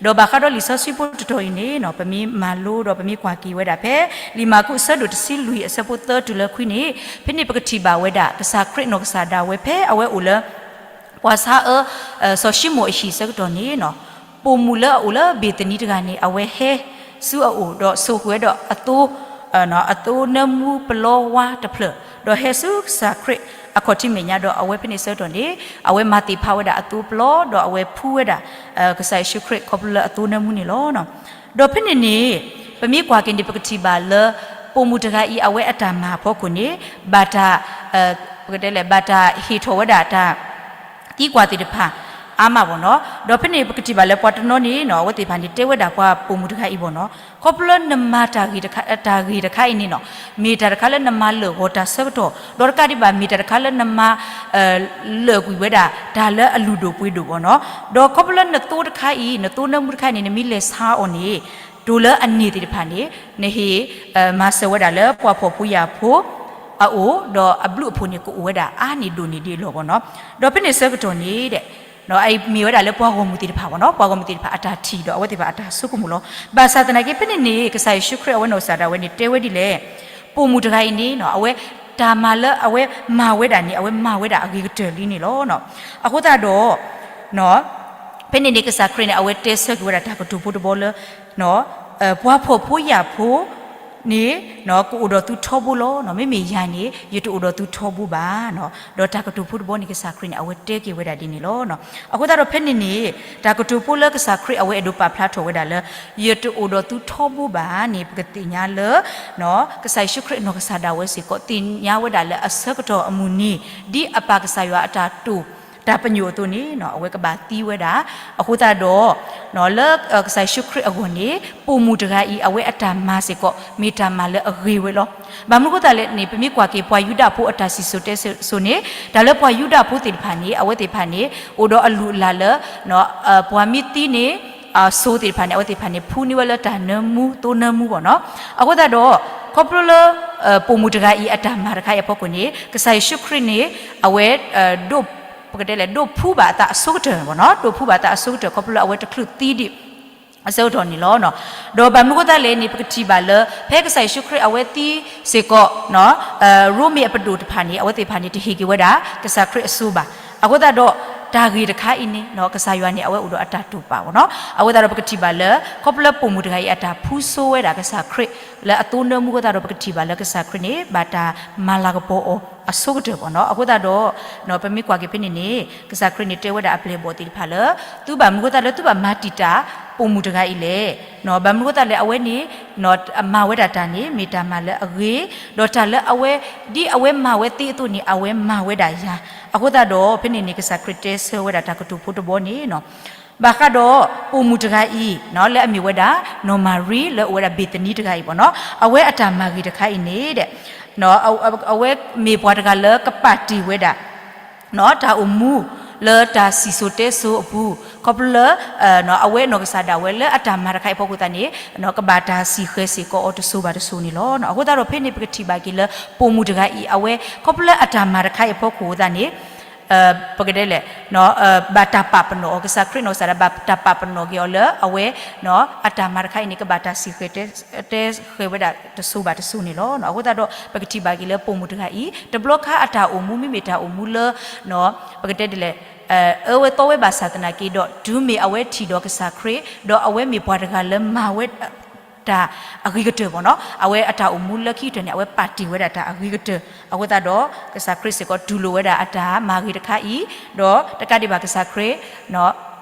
ဒီးဘၣ်ဃးဒီးလံာ်စီဆှံဖိတတီၤအံၤန့ၣ် ပမ့ၢ်မၤလိဒီး ပမ့ၢ်ကွၢ်က့ၤဝဲဒၣ်ဖဲ လံာ်မၢ်ကူးအဆၢဒိၣ်တဆံလွံၢ်အဆၢဖိသၢတုၤလၢခွံန့ၣ်, ဖဲန့ၣ်ပကထံၣ်ဘၣ်ဝဲဒၣ် ကစၢ်ခရံာ်နီၢ်ကစၢ်ဒၣ်ဝဲဖဲအဝဲအိၣ်လၢ ပှၤဆါအၢ စီၤၡံမိၣ်အဟံၣ်အဆၢကတီၢ်န့ၣ်, ပိာ်မုၣ်လၢအအိၣ်လၢဘ့ၤသနံတဂၤန့ၣ် အဝဲဟဲဆူအအိၣ်ဒီးဆိၣ်ဃုာ်ဝဲဒီးအသိ အသိနၢမူပလီဝါတဖျၢၣ်, ဒီးဟဲဆူကစၢ်ခရံာ်အခီၣ်ထံးမဲာ်ညါဒီး အဝဲဖဲန့ၣ်ဆၢကတီၢ်န့ၣ် အဝဲမၤသ့ၣ်ဖးဝဲဒၣ်အသိပလီ ဒီးအဝဲဖှူဝဲဒၣ် ကစၢ်ယ့ၣ်ၡူးခရံာ်ခီဖျိလၢအသိနၢမူန့ၣ်လီၤ. ဒီးဖဲန့ၣ်န့ၣ် ပမ့ၢ်ကွၢ်က့ၤန့ၣ် ပကထံၣ်ဘၣ်လၢ ပိာ်မုၣ်တဂၤအံၤ အဝဲအတၢ်မၤအဖီခိၣ်န့ၣ် ဘၣ်တၢ် ပကတဲလဲၣ် ဘၣ်တၢ်ဟ့ၣ်ထီၣ်ဝဲဒၣ်တၢ် သံကွၢ်သ့ၣ်တဖၣ် အါမးဘၣ်နီၤ. ဒီးဖဲန့ၣ် ပကထံၣ်ဘၣ်လၢပှၤတနီၤန့ၣ်နီၤ အဝဲသ့ၣ်တဖၣ်န့ၣ် တဲဝဲဒၣ်ပှၤပိာ်မုၣ်တဂၤအံၤဘၣ်နီၤ, ခီဖျိလၢနမၤတၢ်ဂ့ၤတခါ တၢ်ဂ့ၤတခါအံၤန့ၣ်နီၤ, မ့ၢ်တၢ်တခါလၢနမၤလၢာ်ဂီၤတၢ်ဆၢကတီၢ်, ဒီးတကးဒံးဘၣ် မ့ၢ်တၢ်တခါလၢနမၤ လၢာ်ကွံာ်ဝဲဒၣ် တၢ်လၢအလုၢ်ဒိၣ်ပှ့ၤဒိၣ်ဘၣ်နီၤ. ဒီးခီဖျိလၢနသိတခါအံၤ နသိနၢမူတခါအံၤန့ၣ် နမ့ၢ်လဲၤဆါအီၤန့ၣ် တိၤလၢအန့ၢ်သ့ၣ်တဖၣ်န့ၣ် နဟ့ၣ် မၤစၢၤဝဲဒၣ်လၢပှၤဖှီၣ်ဖိယာ်ဖိ အအိၣ်, ဒီးအဘျုးအဖှိၣ်န့ၣ် ကအိၣ်ဝဲဒၣ်အါန့ၢ်ဒိၣ်န့ၢ်ဒ်အလီၢ်ဘၣ်နီၤ. ဒီးဖဲန့ၣ်ဆၢကတီၢ်န့ၣ် အမ့ၢ်ဝဲဒၣ်လၢပှၤဂီၢ်မုၢ်သ့ၣ်တဖၣ်ဘၣ်နီၤ, ပှၤဂီၢ်မုၢ်သ့ၣ်တဖၣ်အတၢ်ထံၣ်ဒီး အဝဲသ့ၣ်တဖၣ်အတၢ်ဆိကမိၣ်လီၤ. ဘၣ်ဆၣ်သနာ်က့ ဖဲန့ၣ်န့ၣ် ကစၢ်ယ့ၣ်ၡူးခရံာ်အဝဲနီၢ်ကစၢ်ဒၣ်ဝဲန့ၣ် တဲဝဲဒ်လဲၣ်, ပိာ်မုၣ်တဂၤအံၤန့ၣ်နီၤ အဝဲ တၢ်မၤလၢအဝဲမၤဝဲဒၣ်န့ၣ် အဝဲမၤဝဲဒၣ်အဂ့ၤကတၢၢ်လံန့ၣ်လီၤ. အဃိသတးဒီး ဖဲန့ၣ်န့ၣ် ကစၢ်ခရံာ်န့ၣ် အဝဲတဲဆၢက့ၤဝဲဒၣ်တၢ်ကတိၤဖိတဘီလၢ ပှၤဖှီၣ်ဖိယာ်ဖိန့ၣ် ကအိၣ်ဒီးသုထီဘိလီၤ. မ့မ့ၢ်ယၤန့ၣ် ယတအိၣ်ဒီးသုထီဘိဘၣ်. ဒီးတၢ်ကတိၤဖိတဘီန့ၣ် ကစၢ်ခရံာ်န့ၣ် အဝဲတဲက့ၤဝဲဒၣ်ဒ်န့ၣ်လီၤ. အဃိသတးဒီးဖဲန့ၣ်န့ၣ် တၢ်ကတိၤဖိလၢကစၢ်ခရံာ်အဝဲအဲၣ်ဒိးပာ်ဖျါထီၣ်ဝဲဒၣ်လၢ ယတအိၣ်ဒီးသုထီဘိဘၣ်န့ၣ် ပကသ့ၣ်ညါလၢ ကစၢ်ယ့ၣ်ၡူးခရံာ်နီၢ်ကစၢ်ဒၣ်ဝဲစ့ၢ်ကီး သ့ၣ်ညါဝဲဒၣ်လၢအဆၢကတီၢ်အမုၢ်နံၤ ဒ်အပၢ်ကစၢ်ယွၤအတၢ်တိာ် တၢ်ပညိၣ်အသိးန့ၣ် အဝဲကဘၣ်သံဝဲဒၣ်. အဃိသတးဒီး လၢကစၢ်ယ့ၣ်ၡူးခရံာ်အဂီၢ်န့ၣ် ပိာ်မုၣ်တဂၤအံၤ အဝဲအတၢ်မၤစ့ၢ်ကီး မ့ၢ်တၢ်မၤလၢအဂ့ၤဝဲလီၤ. ဘၣ်မနုၤအဃိသတးလဲၣ်န့ၣ် ပမ့ၢ်ကွၢ်က့ၤပှၤယူဒၤဖိအတၢ်စံၣ်စိၤတဲစိၤန့ၣ် တၢ်လၢပှၤယူဒၤဖိသ့ၣ်တဖၣ်န့ၣ် အဝဲသ့ၣ်တဖၣ်န့ၣ် အိၣ်ဒီးအလုၢ်အလၢ်လၢ ပှၤမ့ၢ်သံန့ၣ် စိၤသ့ၣ်တဖၣ်န့ၣ် အဝဲသ့ၣ်တဖၣ်န့ၣ် ဖှူန့ၢ်ဝဲလၢတၢ်နၢမူ သိနၢမူဘၣ်နီၤ. အဃိသတးဒီး ခီဖျိလၢ ပိာ်မုၣ်တဂၤအံၤအတၢ်မၤတခါအံၤအဖီခိၣ်န့ၣ် ကစၢ်ယ့ၣ်ၡူးခရံာ်န့ၣ် အဝဲ ဒိး ပကတဲလဲၣ် ဒိးဖှူဘၣ်အသးအဆိကတၢၢ်ဘၣ်နီၤ, ဒိးဖှူဘၣ်အသးအဆိကတၢၢ် ခီဖျိလၢအဝဲတချုးသံဒံး အဆၢကတီၢ်န့ၣ်လီၤ. ဒီးဘၣ်မနုၤအဃိသတးလဲၣ်န့ၣ် ပကထံၣ်ဘၣ်လၢ ဖဲကစၢ်ယ့ၣ်ၡူးခရံာ်အဝဲသံစ့ၢ်ကီး ရိမ့ၤအပဒိၣ်တဖၣ်န့ၣ် အဝဲသ့ၣ်တဖၣ်န့ၣ် တဟ့ၣ်က့ၤဝဲဒၣ် ကစၢ်ခရံာ်အစိဘၣ်. အဃိသတးဒီး တၢ်ဂ့ၢ်တခါအံၤန့ၣ် ကစၢ်ယွၤန့ၣ် အဝဲအိၣ်ဒီးအတၢ်တိာ်ပာ်ဘၣ်နီၤ. အဃိသတးဒီး ပကထံၣ်ဘၣ်လၢ ခီဖျိလၢပိာ်မုၣ်တဂၤအံၤ အတၢ်ဖှူဆိဝဲဒၣ်ကစၢ်ခရံာ် လၢအသိနၢမူအဃိသတးဒီး ပကထံၣ်ဘၣ်လၢကစၢ်ခရံာ်န့ၣ် ဘၣ်တၢ်မၤလၤကပီၤအီၤအဆိကတၢၢ်ဘၣ်နီၤ. အဃိသတးဒီး ပမ့ၢ်ကွၢ်က့ၤဖဲန့ၣ်န့ၣ် ကစၢ်ခရံာ်န့ၣ်တဲဝဲဒၣ်အပျဲၢ်အဘီၣ်သ့ၣ်တဖၣ်လၢ သုဘၣ်မနုၤအဃိသတးလၢသုဘၣ်မၤတံာ်တာ်ပိာ်မုၣ်တဂၤအံၤလဲၣ်. ဘၣ်မနုၤအဃိသတးလဲၣ် အဝဲန့ၣ် မၤဝဲဒၣ်တၢ်န့ၣ် မ့ၢ်တၢ်မၤလၢအဂ့ၤ, ဒီးတၢ်လၢအဝဲ ဒ်အဝဲမၤဝဲသ့အသိးန့ၣ် အဝဲမၤဝဲဒၣ်ယၤ. အဃိသတးဒီး ဖဲန့ၣ်န့ၣ် ကစၢ်ခရံာ်တဲဆၢဝဲဒၣ်တၢ်ကတိၤဖိတဘီန့ၣ် ဘၣ်ဃးဒီးပိာ်မုၣ်တဂၤအံၤ လၢအမ့ၢ်ဝဲဒၣ် နီၢ်မၤရံ လၢအအိၣ်ဝဲဒၣ်ဘ့ၤသနံတဂၤအံၤဘၣ်နီၤ, အဝဲအတၢ်မၤဂ့ၤတခါအံၤန့ၣ် အဝဲမ့ၢ်ပှၤတဂၤလၢကပာ်တ့ၢ်ဝဲဒၣ် တၢ်အိၣ်မူ လၢတၢ်စံၣ်စိၤတဲစိၤအပူၤ ခီဖျိလၢ အဝဲနီၢ်ကစၢ်ဒၣ်ဝဲလၢအတၢ်မၤတခါအံၤအဖီခိၣ်သတးန့ၣ် ကဘၣ်တၢ်စံၣ်ဃဲၤစ့ၢ်ကီးအီၤတစိၤဘၣ်တစိၤန့ၣ်လီၤ. အဃိသတးဒီးဖဲန့ၣ် ပကထံၣ်ဘၣ်က့ၤလၢပိာ်မုၣ်တဂၤအံၤ အဝဲ ခီဖျိလၢအတၢ်မၤတခါအံၤအဖီခိၣ်သတးန့ၣ် ပကတဲလဲၣ် ဘၣ်တၢ်ပာ်ပနီၣ်အီၤ ကစၢ်ခရံာ်နီၢ်ကစၢ်ဒၣ် ဘၣ်တၢ်ပာ်ပနီၣ်က့ၤအီၤလၢအဝဲ အတၢ်မၤတခါအံၤန့ၣ် ကဘၣ်တၢ်စံၣ်ဃဲၤတဲဃဲၤဝဲဒၣ်တစိၤဘၣ်တစိၤန့ၣ်လီၤ. အဃိသတးဒီး ပကထံၣ်ဘၣ်က့ၤလၢပိာ်မုၣ်တဂၤအံၤ တဘျီခါအတၢ်အိၣ်မူ မ့မ့ၢ်တၢ်အိၣ်မူလၢ ပကတဲဒ်လဲၣ် အၢဝဲသီဝဲဘၣ်ဆၣ်သနာ်က့ဒီး တုၤမ့ၢ်အဝဲထံၣ်ဒီးကစၢ်ခရံာ် ဒီးအဝဲမ့ၢ်ပှၤတဂၤလၢမၤဝဲ တၢ်အဂ့ၤကတၢၢ်ဘၣ်နီၤ, အဝဲအတၢ်အိၣ်မူလၢခံကတၢၢ်န့ၣ် အဝဲပာ်တ့ၢ်ဝဲဒၣ်တၢ်အဂ့ၤကတၢၢ်. အဃိသတးဒီး ကစၢ်ခရံာ်စ့ၢ်ကီးတူၢ်လိာ်ဝဲဒၣ်အတၢ်မၤဂ့ၤတခါအံၤ, ဒီးတကးဒံးဘၣ်ကစၢ်ခရံာ်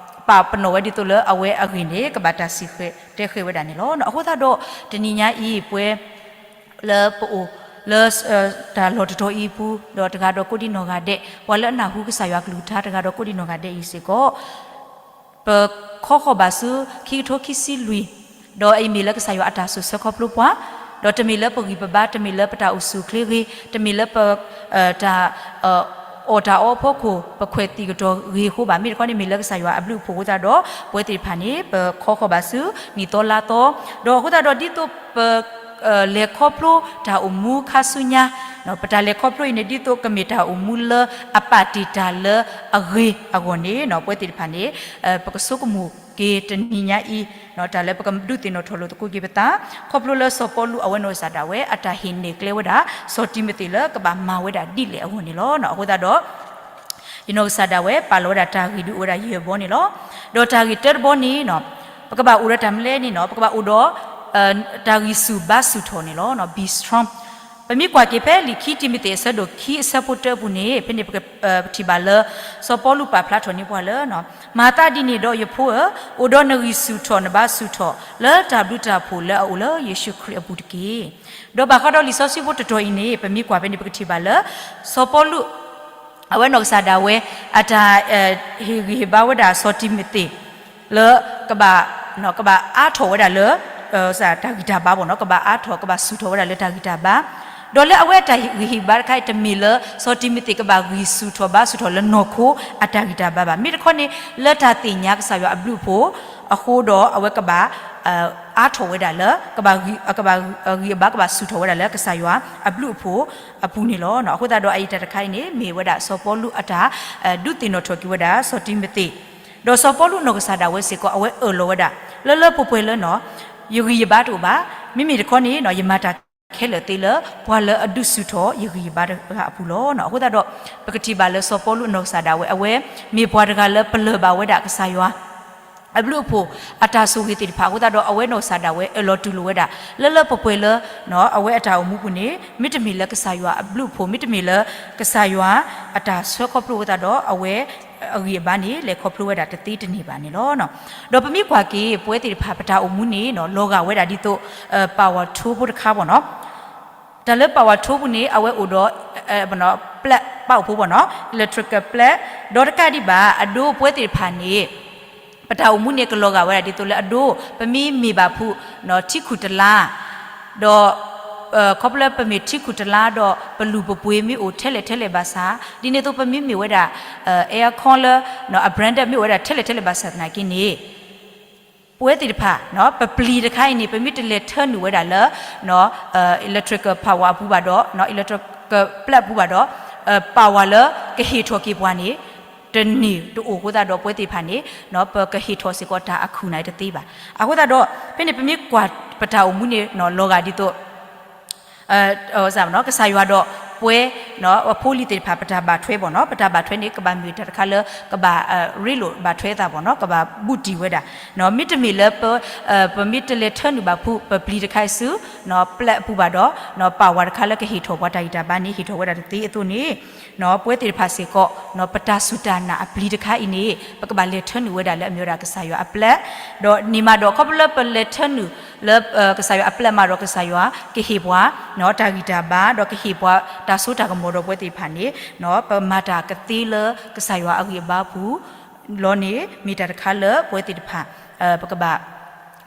ပာ်ပနီၣ်ဝဲဒ်သိးလၢအဝဲအဂ့ၢ်န့ၣ် ကဘၣ်တၢ်စံၣ်ဃဲၤတဲဃဲၤဝဲဒၣ်န့ၣ်လီၤ. အဃိသတးဒီး တနံၤညါအံၤ ပဝဲ လၢပအိၣ် လၢတၢ်လီၢ်တတီၤအံၤအပူၤ ဒီးတဂၤဒီးကိးဒံနီၢ်ဂၤဒဲး ပှၤလၢအနၢ်ဟူကစၢ်ယွၤအကလုၢ်ကထါတဂၤဒီးကိးဒံနီၢ်ဂၤဒဲးအံၤစ့ၢ်ကီး ပခီဃီၤဘၣ်ဆူ ခံကထိခံဆံလွံၢ်, ဒီးအအံၤမ့ၢ်လၢကစၢ်ယွၤအတၢ်စိာ်ဆှၢခီဖျိပှၤ, ဒီးတမ့ၢ်လၢပဂံၢ်ပဘါ, တမ့ၢ်လၢပတၢ်အိၣ်ဆူၣ်အိၣ်ချ့ဂ့ၤ, တမ့ၢ်လၢပ တၢ် အီၣ်တၢ်အီအဖီခိၣ် ပခွဲးသံၣ်ကတီၢ်ဂ့ၤအဃိဘၣ်. မ့ၢ်တခီန့ၣ် မ့ၢ်လၢကစၢ်ယွၤအဘျုးအဖှိၣ်အဃိသတးဒီး ပဝဲသ့ၣ်တဖၣ်န့ၣ် ပခီဃီၤဘၣ်ဆူ နံၣ်သီလါသီ, ဒီးအဃိသတးဒီးဒ်သိးပ လဲၤခီဖျိတၢ်အိၣ်မူခါဆူညါ, ပတၢ်လဲၤခီဖျိအံၤန့ၣ် ဒ်သိးကမ့ၢ်တၢ်အိၣ်မူလၢအပာ်တ့ၢ်တၢ်လၢအဂ့ၤအဂီၢ်န့ၣ် ပဝဲသ့ၣ်တဖၣ်န့ၣ် ပကဆိကမိၣ်က့ၤတနံၤညါအံၤ တၢ်လၢပကဒုးသ့ၣ်နီၣ်ထီၣ်လိာ်သကိးက့ၤပသး ခီဖျိလၢစီၤပီလူးအဝဲနီၢ်ကစၢ်ဒၣ်ဝဲ အတၢ်ဟ့ၣ်နဲၣ်ကျဲဝဲဒၣ် စီၤတံၤမသ့းလၢကဘၣ်မၤဝဲဒၣ်ဒ်လဲၣ်အဂီၢ်န့ၣ်လီၤ. အဃိသတးဒီး ယနီၢ်ကစၢ်ဒၣ်ဝဲ ပာ်လီၤဝဲဒၣ်တၢ်ဂ့ၢ်ဒုးအိၣ်ဝဲဒၣ်ယဲၢ်ဘီန့ၣ်လီၤ. ဒီးတၢ်ဂ့ၢ်တၢတဘီန့ၣ် ပကဘၣ်အိၣ်ဒီးတၢ်မနုၤလဲၣ်န့ၣ် ပကဘၣ်အိၣ်ဒီး တၢ်ဂံၢ်ဆူၣ်ဘါဆူၣ်ထီၣ်န့ၣ်လီၤ. Be strong. ပမ့ၢ်ကွၢ်က့ၤဖဲလံာ်ခံတံၤမသ့းအဆၢဒိၣ်ခံအဆၢဖိတၢအပူၤန့ၣ် ဖဲန့ၣ်ပထံၣ်ဘၣ်လၢ စီၤပီလူးပာ်ဖျါထီၣ်န့ၢ်ပှၤလၢ မၤသးဒ်န့ၣ်ဒီးယဖိဧၢ, အိၣ်ဒီးနဂံၢ်ဆူၣ်ထီၣ်နဘါဆူၣ်ထီၣ် လၢတၢ်ဘျုးတၢ်ဖှိၣ်လၢအအိၣ်လၢယ့ၣ်ၡူးခရံာ်အပူၤတက့ၢ်. ဒီးဘၣ်ဃးဒီးလံာ်စီဆှံဖိတတီၤအံၤန့ၣ် ပမ့ၢ်ကွၢ်ဖဲန့ၣ် ပကထံၣ်ဘၣ်လၢ စီၤပီလူး အဝဲနီၢ်ကစၢ်ဒၣ်ဝဲ အတၢ် ဟ့ၣ်ဂံၢ်ဟ့ၣ်ဘါဝဲဒၣ်စီၤတံၤမသ့း လၢ ကဘၣ် ကဘၣ်အါထီၣ်ဝဲဒၣ်လၢ တၢ်ဂံၢ်တၢ်ဘါဘၣ်နီၤ, ကဘၣ်အါထီၣ် ကဘၣ်ဆူၣ်ထီၣ်ဝဲဒၣ်လၢတၢ်ဂံၢ်တၢ်ဘါ, ဒီးလၢအဝဲအတၢ်ဟ့ၣ်ဂံၢ်ဟ့ၣ်ဘါတခါအံၤ တမ့ၢ်လၢစီၤတံၤမသ့းကဘၣ်ဂံၢ်ဆူၣ်ထီၣ်ဘါဆူၣ်ထီၣ်လၢနီၢ်ခိအတၢ်ဂံၢ်တၢ်ဘါဘၣ်. မ့ၢ်တခီန့ၣ် လၢတၢ်သ့ၣ်ညါကစၢ်ယွၤအဘျုးအဖှိၣ်အဃိဒီး အဝဲကဘၣ် အါထီၣ်ဝဲဒၣ်လၢ ကဘၣ် ကဘၣ်ဂံၢ်အဘါ ကဘၣ်ဆူၣ်ထီၣ်ဝဲဒၣ်လၢကစၢ်ယွၤအဘျုးအဖှိၣ်အပူၤန့ၣ်လီၤ. အဃိသတးဒီးအအံၤတၢ်တခါအံၤန့ၣ် မ့ၢ်ဝဲဒၣ်စီၤပီလူးအတၢ် ဒုးသ့ၣ်နီၣ်ထီၣ်က့ၤဝဲဒၣ်စီၤတံၤမသ့း, ဒီးစီၤပီလူးနီၢ်ကစၢ်ဒၣ်ဝဲစ့ၢ်ကီး အဝဲအၢၣ်လီၤဝဲဒၣ် လၢလၢပှဲၤပှဲၤလၢနီၤ ယဂံၢ်ယဘါတအိၣ်ဘၣ်, မ့မ့ၢ်တခီန့ၣ် ယမၤတၢ်ခဲလၢာ်သ့လၢပှၤလၢအဒုးဆူၣ်ထီၣ်ယဂံၢ်ယဘါတဂၤအပူၤလီၤ. အဃိသတးဒီး ပကထံၣ်ဘၣ်လၢစီၤပီလူးနီၢ်ကစၢ်ဒၣ်ဝဲ အဝဲမ့ၢ်ပှၤတဂၤလၢပလၢၢ်ဘၣ်ဝဲဒၣ်ကစၢ်ယွၤ အဘျုးအဖှိၣ် အတၢ်ဆိၣ်ဂ့ၤသ့ၣ်တဖၣ်အဃိသတးဒီး အဝဲနီၢ်ကစၢ်ဒၣ်ဝဲ အၢၣ်လီၤတူၢ်လိာ်ဝဲဒၣ် လၢလၢပှဲၤပှဲၤလၢ အဝဲအတၢ်အိၣ်မူပူၤန့ၣ် မ့တမ့ၢ်လၢကစၢ်ယွၤအဘျုးအဖှိၣ် မ့တမ့ၢ်လၢ ကစၢ်ယွၤအတၢ်ဆှၢခီဖျိအဃိသတးဒီး အဝဲအဂံၢ်အဘါန့ၣ် လဲၤခီဖျိဝဲဒၣ်တသ့တန့ၢ်ဘၣ်န့ၣ်လီၤ. ဒီးပမ့ၢ်ကွၢ်က့ၤ ပဝဲသ့ၣ်တဖၣ်ပတၢ်အိၣ်မူန့ၣ် လီၤဂာ်ဝဲဒၣ်ဒ်သိး power tool ဖိတခါဘၣ်နီၤ တၢ်လၢ power tool ပူၤန့ၣ် အဝဲအိၣ်ဒီး ပျဲၢ်ပၣ်အိၣ်ဖိဘၣ်နီၤ electrical ပျဲၢ်, ဒီးတကးဒံးဘၣ် အဒိပဝဲသ့ၣ်တဖၣ်န့ၣ် ပတၢ်အိၣ်မူန့ၣ် ကလီၤဂာ်ဝဲဒၣ်ဒ်သိးလၢအဒိ ပမ့ၢ်မ့ၢ်ဘၣ်ဖုး ထံခုၣ်တလါ ဒီး ခီဖျိလၢပမ့ၢ်ထံခုၣ်တလါဒီး ပလုၢ်ပပှ့ၤမ့ၢ်အိၣ်ထဲလဲၣ်ထဲလဲၣ်ဘၣ်ဆၣ် ဒ်န့ၣ်အသိးပမ့ၢ်မ့ၢ်ဝဲဒၣ် aircon လၢ အ branded မ့ၢ်အိၣ်ဝဲဒၣ်ထဲလဲၣ်ထဲလဲၣ်ဘၣ်ဆၣ်သနာ်က့န့ၣ် ပဝဲသ့ၣ်တဖၣ် ပပျံၤတခါအံၤန့ၣ် ပမ့ၢ်တလဲၤထၢနုာ်ဝဲဒၣ်လၢ electrical power အပူၤဘၣ်ဒီး electrical ပျဲၢ်အပူၤဘၣ်ဒီး power လၢကဟ့ၣ်ထီၣ်က့ၤပှၤန့ၣ် တန့ၢ်တအိၣ်အဃိသတးဒီး ပဝဲသ့ၣ်တဖၣ်န့ၣ် ပကဟ့ၣ်ထီၣ်စ့ၢ်ကီးတၢ်အခုၣ်န့ၣ်တသ့ဘၣ်. အဃိသတးဒီး ဖဲန့ၣ်ပမ့ၢ်ကွၢ်ပတၢ်အိၣ်မူန့ၣ် လီၤဂာ်ဒ်သိး ကစၢ်ယွၤဒီးပှၤ ဖိလံၤသ့ၣ်တဖၣ် ပတၢ်ဘၣ်ထွဲဘၣ်နီၤ, ပတၢ်ဘၣ်ထွဲန့ၣ် ကဘၣ်မ့ၢ်တၢ်တခါလၢ ကဘၣ်ရ့လိာ်ဘၣ်ထွဲအသးဘၣ်နီၤ, ကဘၣ်ဘူးတံၢ်ဝဲဒၣ်. မ့တမ့ၢ်လၢ ပမ့ၢ်တလဲၤထၢနုာ်ဘၣ်ဖုး ပပျံၤတခါအံၤဆူ ပျဲၢ်အပူၤဘၣ်ဒီး power တခါလၢကဟ့ၣ်ထီၣ်ပှၤတၢ်ဂံၢ်တၢ်ဘါန့ၣ် ဟ့ၣ်ထီၣ်ဝဲဒၣ်တသ့အသိးန့ၣ် ပဝဲသ့ၣ်တဖၣ်စ့ၢ်ကီး ပတၢ်စူၢ်တၢ်နာ်အပျံၤတခါအံၤန့ၣ် ပကဘၣ်လဲၤထၢနုာ်ဝဲဒၣ်လၢအမ့ၢ်ဝဲဒၣ်ကစၢ်ယွၤအပျဲၢ်, ဒီးန့ၣ်မးဒီး ခီဖျိလၢပလဲၤထၢနုာ်လၢ ကစၢ်ယွၤအပျဲၢ်မးဒီး ကစၢ်ယွၤကဟ့ၣ်ပှၤ တၢ်ဂံၢ်တၢ်ဘါ ဒီးကဟ့ၣ်ပှၤတၢ်စိတၢ်ကမီၤဒီး ပဝဲသ့ၣ်တဖၣ်န့ၣ် ပမၤတၢ်ကသ့လၢကစၢ်ယွၤအဂံၢ်အဘါပူၤလီၤန့ၣ် မ့ၢ်တၢ်တခါလၢပဝဲသ့ၣ်တဖၣ် ပကဘၣ်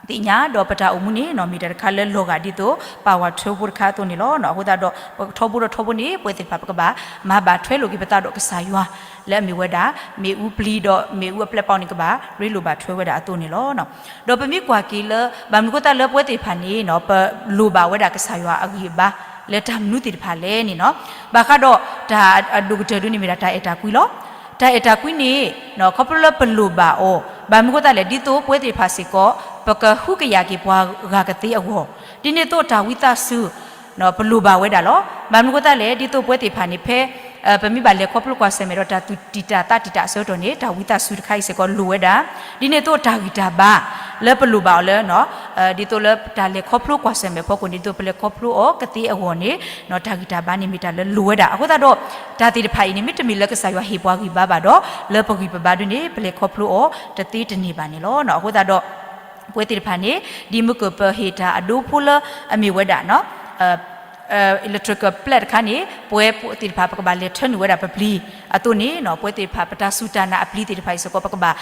သ့ၣ်ညါ ဒီးပတၢ်အိၣ်မူန့ၣ် မ့ၢ်တၢ်တခါလၢလီၤဂာ်ဒ်သိး power tool ဖိတခါအသိးန့ၣ်လီၤ. အဃိသတးဒီး ပကထီဘိဒီးထီဘိန့ၣ် ပဝဲသ့ၣ်တဖၣ် ပကဘၣ်မၤဘၣ်ထွဲလိာ်က့ၤပသးဒီးကစၢ်ယွၤ လၢအမ့ၢ်ဝဲဒၣ် မ့ၣ်အူပျံၤဒီးမ့ၣ်အူအပျဲၢ်အပီန့ၣ် ကဘၣ်ရ့လိာ်ဘၣ်ထွဲဝဲဒၣ်အသိးန့ၣ်လီၤ. ဒီးပမ့ၢ်ကွၢ်က့ၤလၢ ဘၣ်မနုၤအဃိသတးလၢပဝဲသ့ၣ်တဖၣ်န့ၣ် ပလိၣ်ဘၣ်ဝဲဒၣ်ကစၢ်ယွၤအဂံၢ်အဘါ လၢတၢ်မနုၤသ့ၣ်တဖၣ်လဲၣ်န့ၣ်နီၤ, ဘၣ်ဃးဒီးတၢ်အဒိၣ်ကတၢၢ်ဒုန့ၣ်မ့ၢ်ဒၣ်တၢ်အဲၣ်တၢ်ကွံလီၤ. တၢ်အဲၣ်တၢ်ကွံန့ၣ် ခီဖျိလၢပလိၣ်ဘၣ်အီၤ ဘၣ်မနုၤအဃိသတးလဲၣ် ဒ်သိးပဝဲသ့ၣ်တဖၣ်စ့ၢ်ကီး ပကဟုကယာ်က့ၤပှၤဂၤကသ့အဂီၢ်, ဒ်န့ၣ်အသိးတၢ်ဝံသးစူၤ ပလိၣ်ဘၣ်ဝဲဒၣ်လီၤ. ဘၣ်မနုၤအဃိသတးလဲၣ် ဒ်သိးပဝဲသ့ၣ်တဖၣ်န့ၣ် ဖဲ ပမ့ၢ်ဘၣ်လဲၤခီဖျိကွၢ်ဆၢၣ်မဲာ်ဒီးတၢ်သူၣ်တံၢ်တၢ်သးတံၢ်တၢ်အဆၢကတီၢ်န့ၣ် တၢ်ဝံသးစူၤတခါအံၤစ့ၢ်ကီးလိၣ်ဝဲဒၣ်, ဒ်န့ၣ်အသိးတၢ်ဂံၢ်တၢ်ဘါ လၢပလိၣ်ဘၣ်အီၤလၢ ဒ်သိးလၢတၢ်လဲၤခီဖျိကွၢ်ဆၢၣ်မဲာ်ဖီခိၣ်န့ၣ် ဒ်သိးပလဲၤခီဖျိအီၤကသ့အဂီၢ်န့ၣ် တၢ်ဂံၢ်တၢ်ဘါန့ၣ်မ့ၢ်တၢ်လၢလိၣ်ဝဲဒၣ်. အဃိသတးဒီး တၢ်သ့ၣ်တဖၣ်အံၤန့ၣ် မ့တမ့ၢ်လၢကစၢ်ယွၤဟ့ၣ်ပှၤဂံၢ်ဘါဘၣ်ဒီး လၢပဂံၢ်ပဘါဒုန့ၣ် ပလဲၤခီဖျိအီၤတသ့တန့ၢ်ဘၣ်န့ၣ်လီၤ. အဃိသတးဒီး ပဝဲသ့ၣ်တဖၣ်န့ၣ် ဒ်မုၢ်ကၢၢ်ပဟ့ၣ်တၢ်အဒိဖိလၢအမ့ၢ်ဝဲဒၣ် electrical plate တခါန့ၣ် ပဝဲသ့ၣ်တဖၣ် ပကဘၣ်လဲၤထၢနုာ်ဝဲဒၣ်ပပျံၤအသိးန့ၣ် ပဝဲသ့ၣ်တဖၣ် ပတၢ်စူၢ်တၢ်နာ်အပျံၤသ့ၣ်တဖၣ်အံၤစ့ၢ်ကီး ပကဘၣ်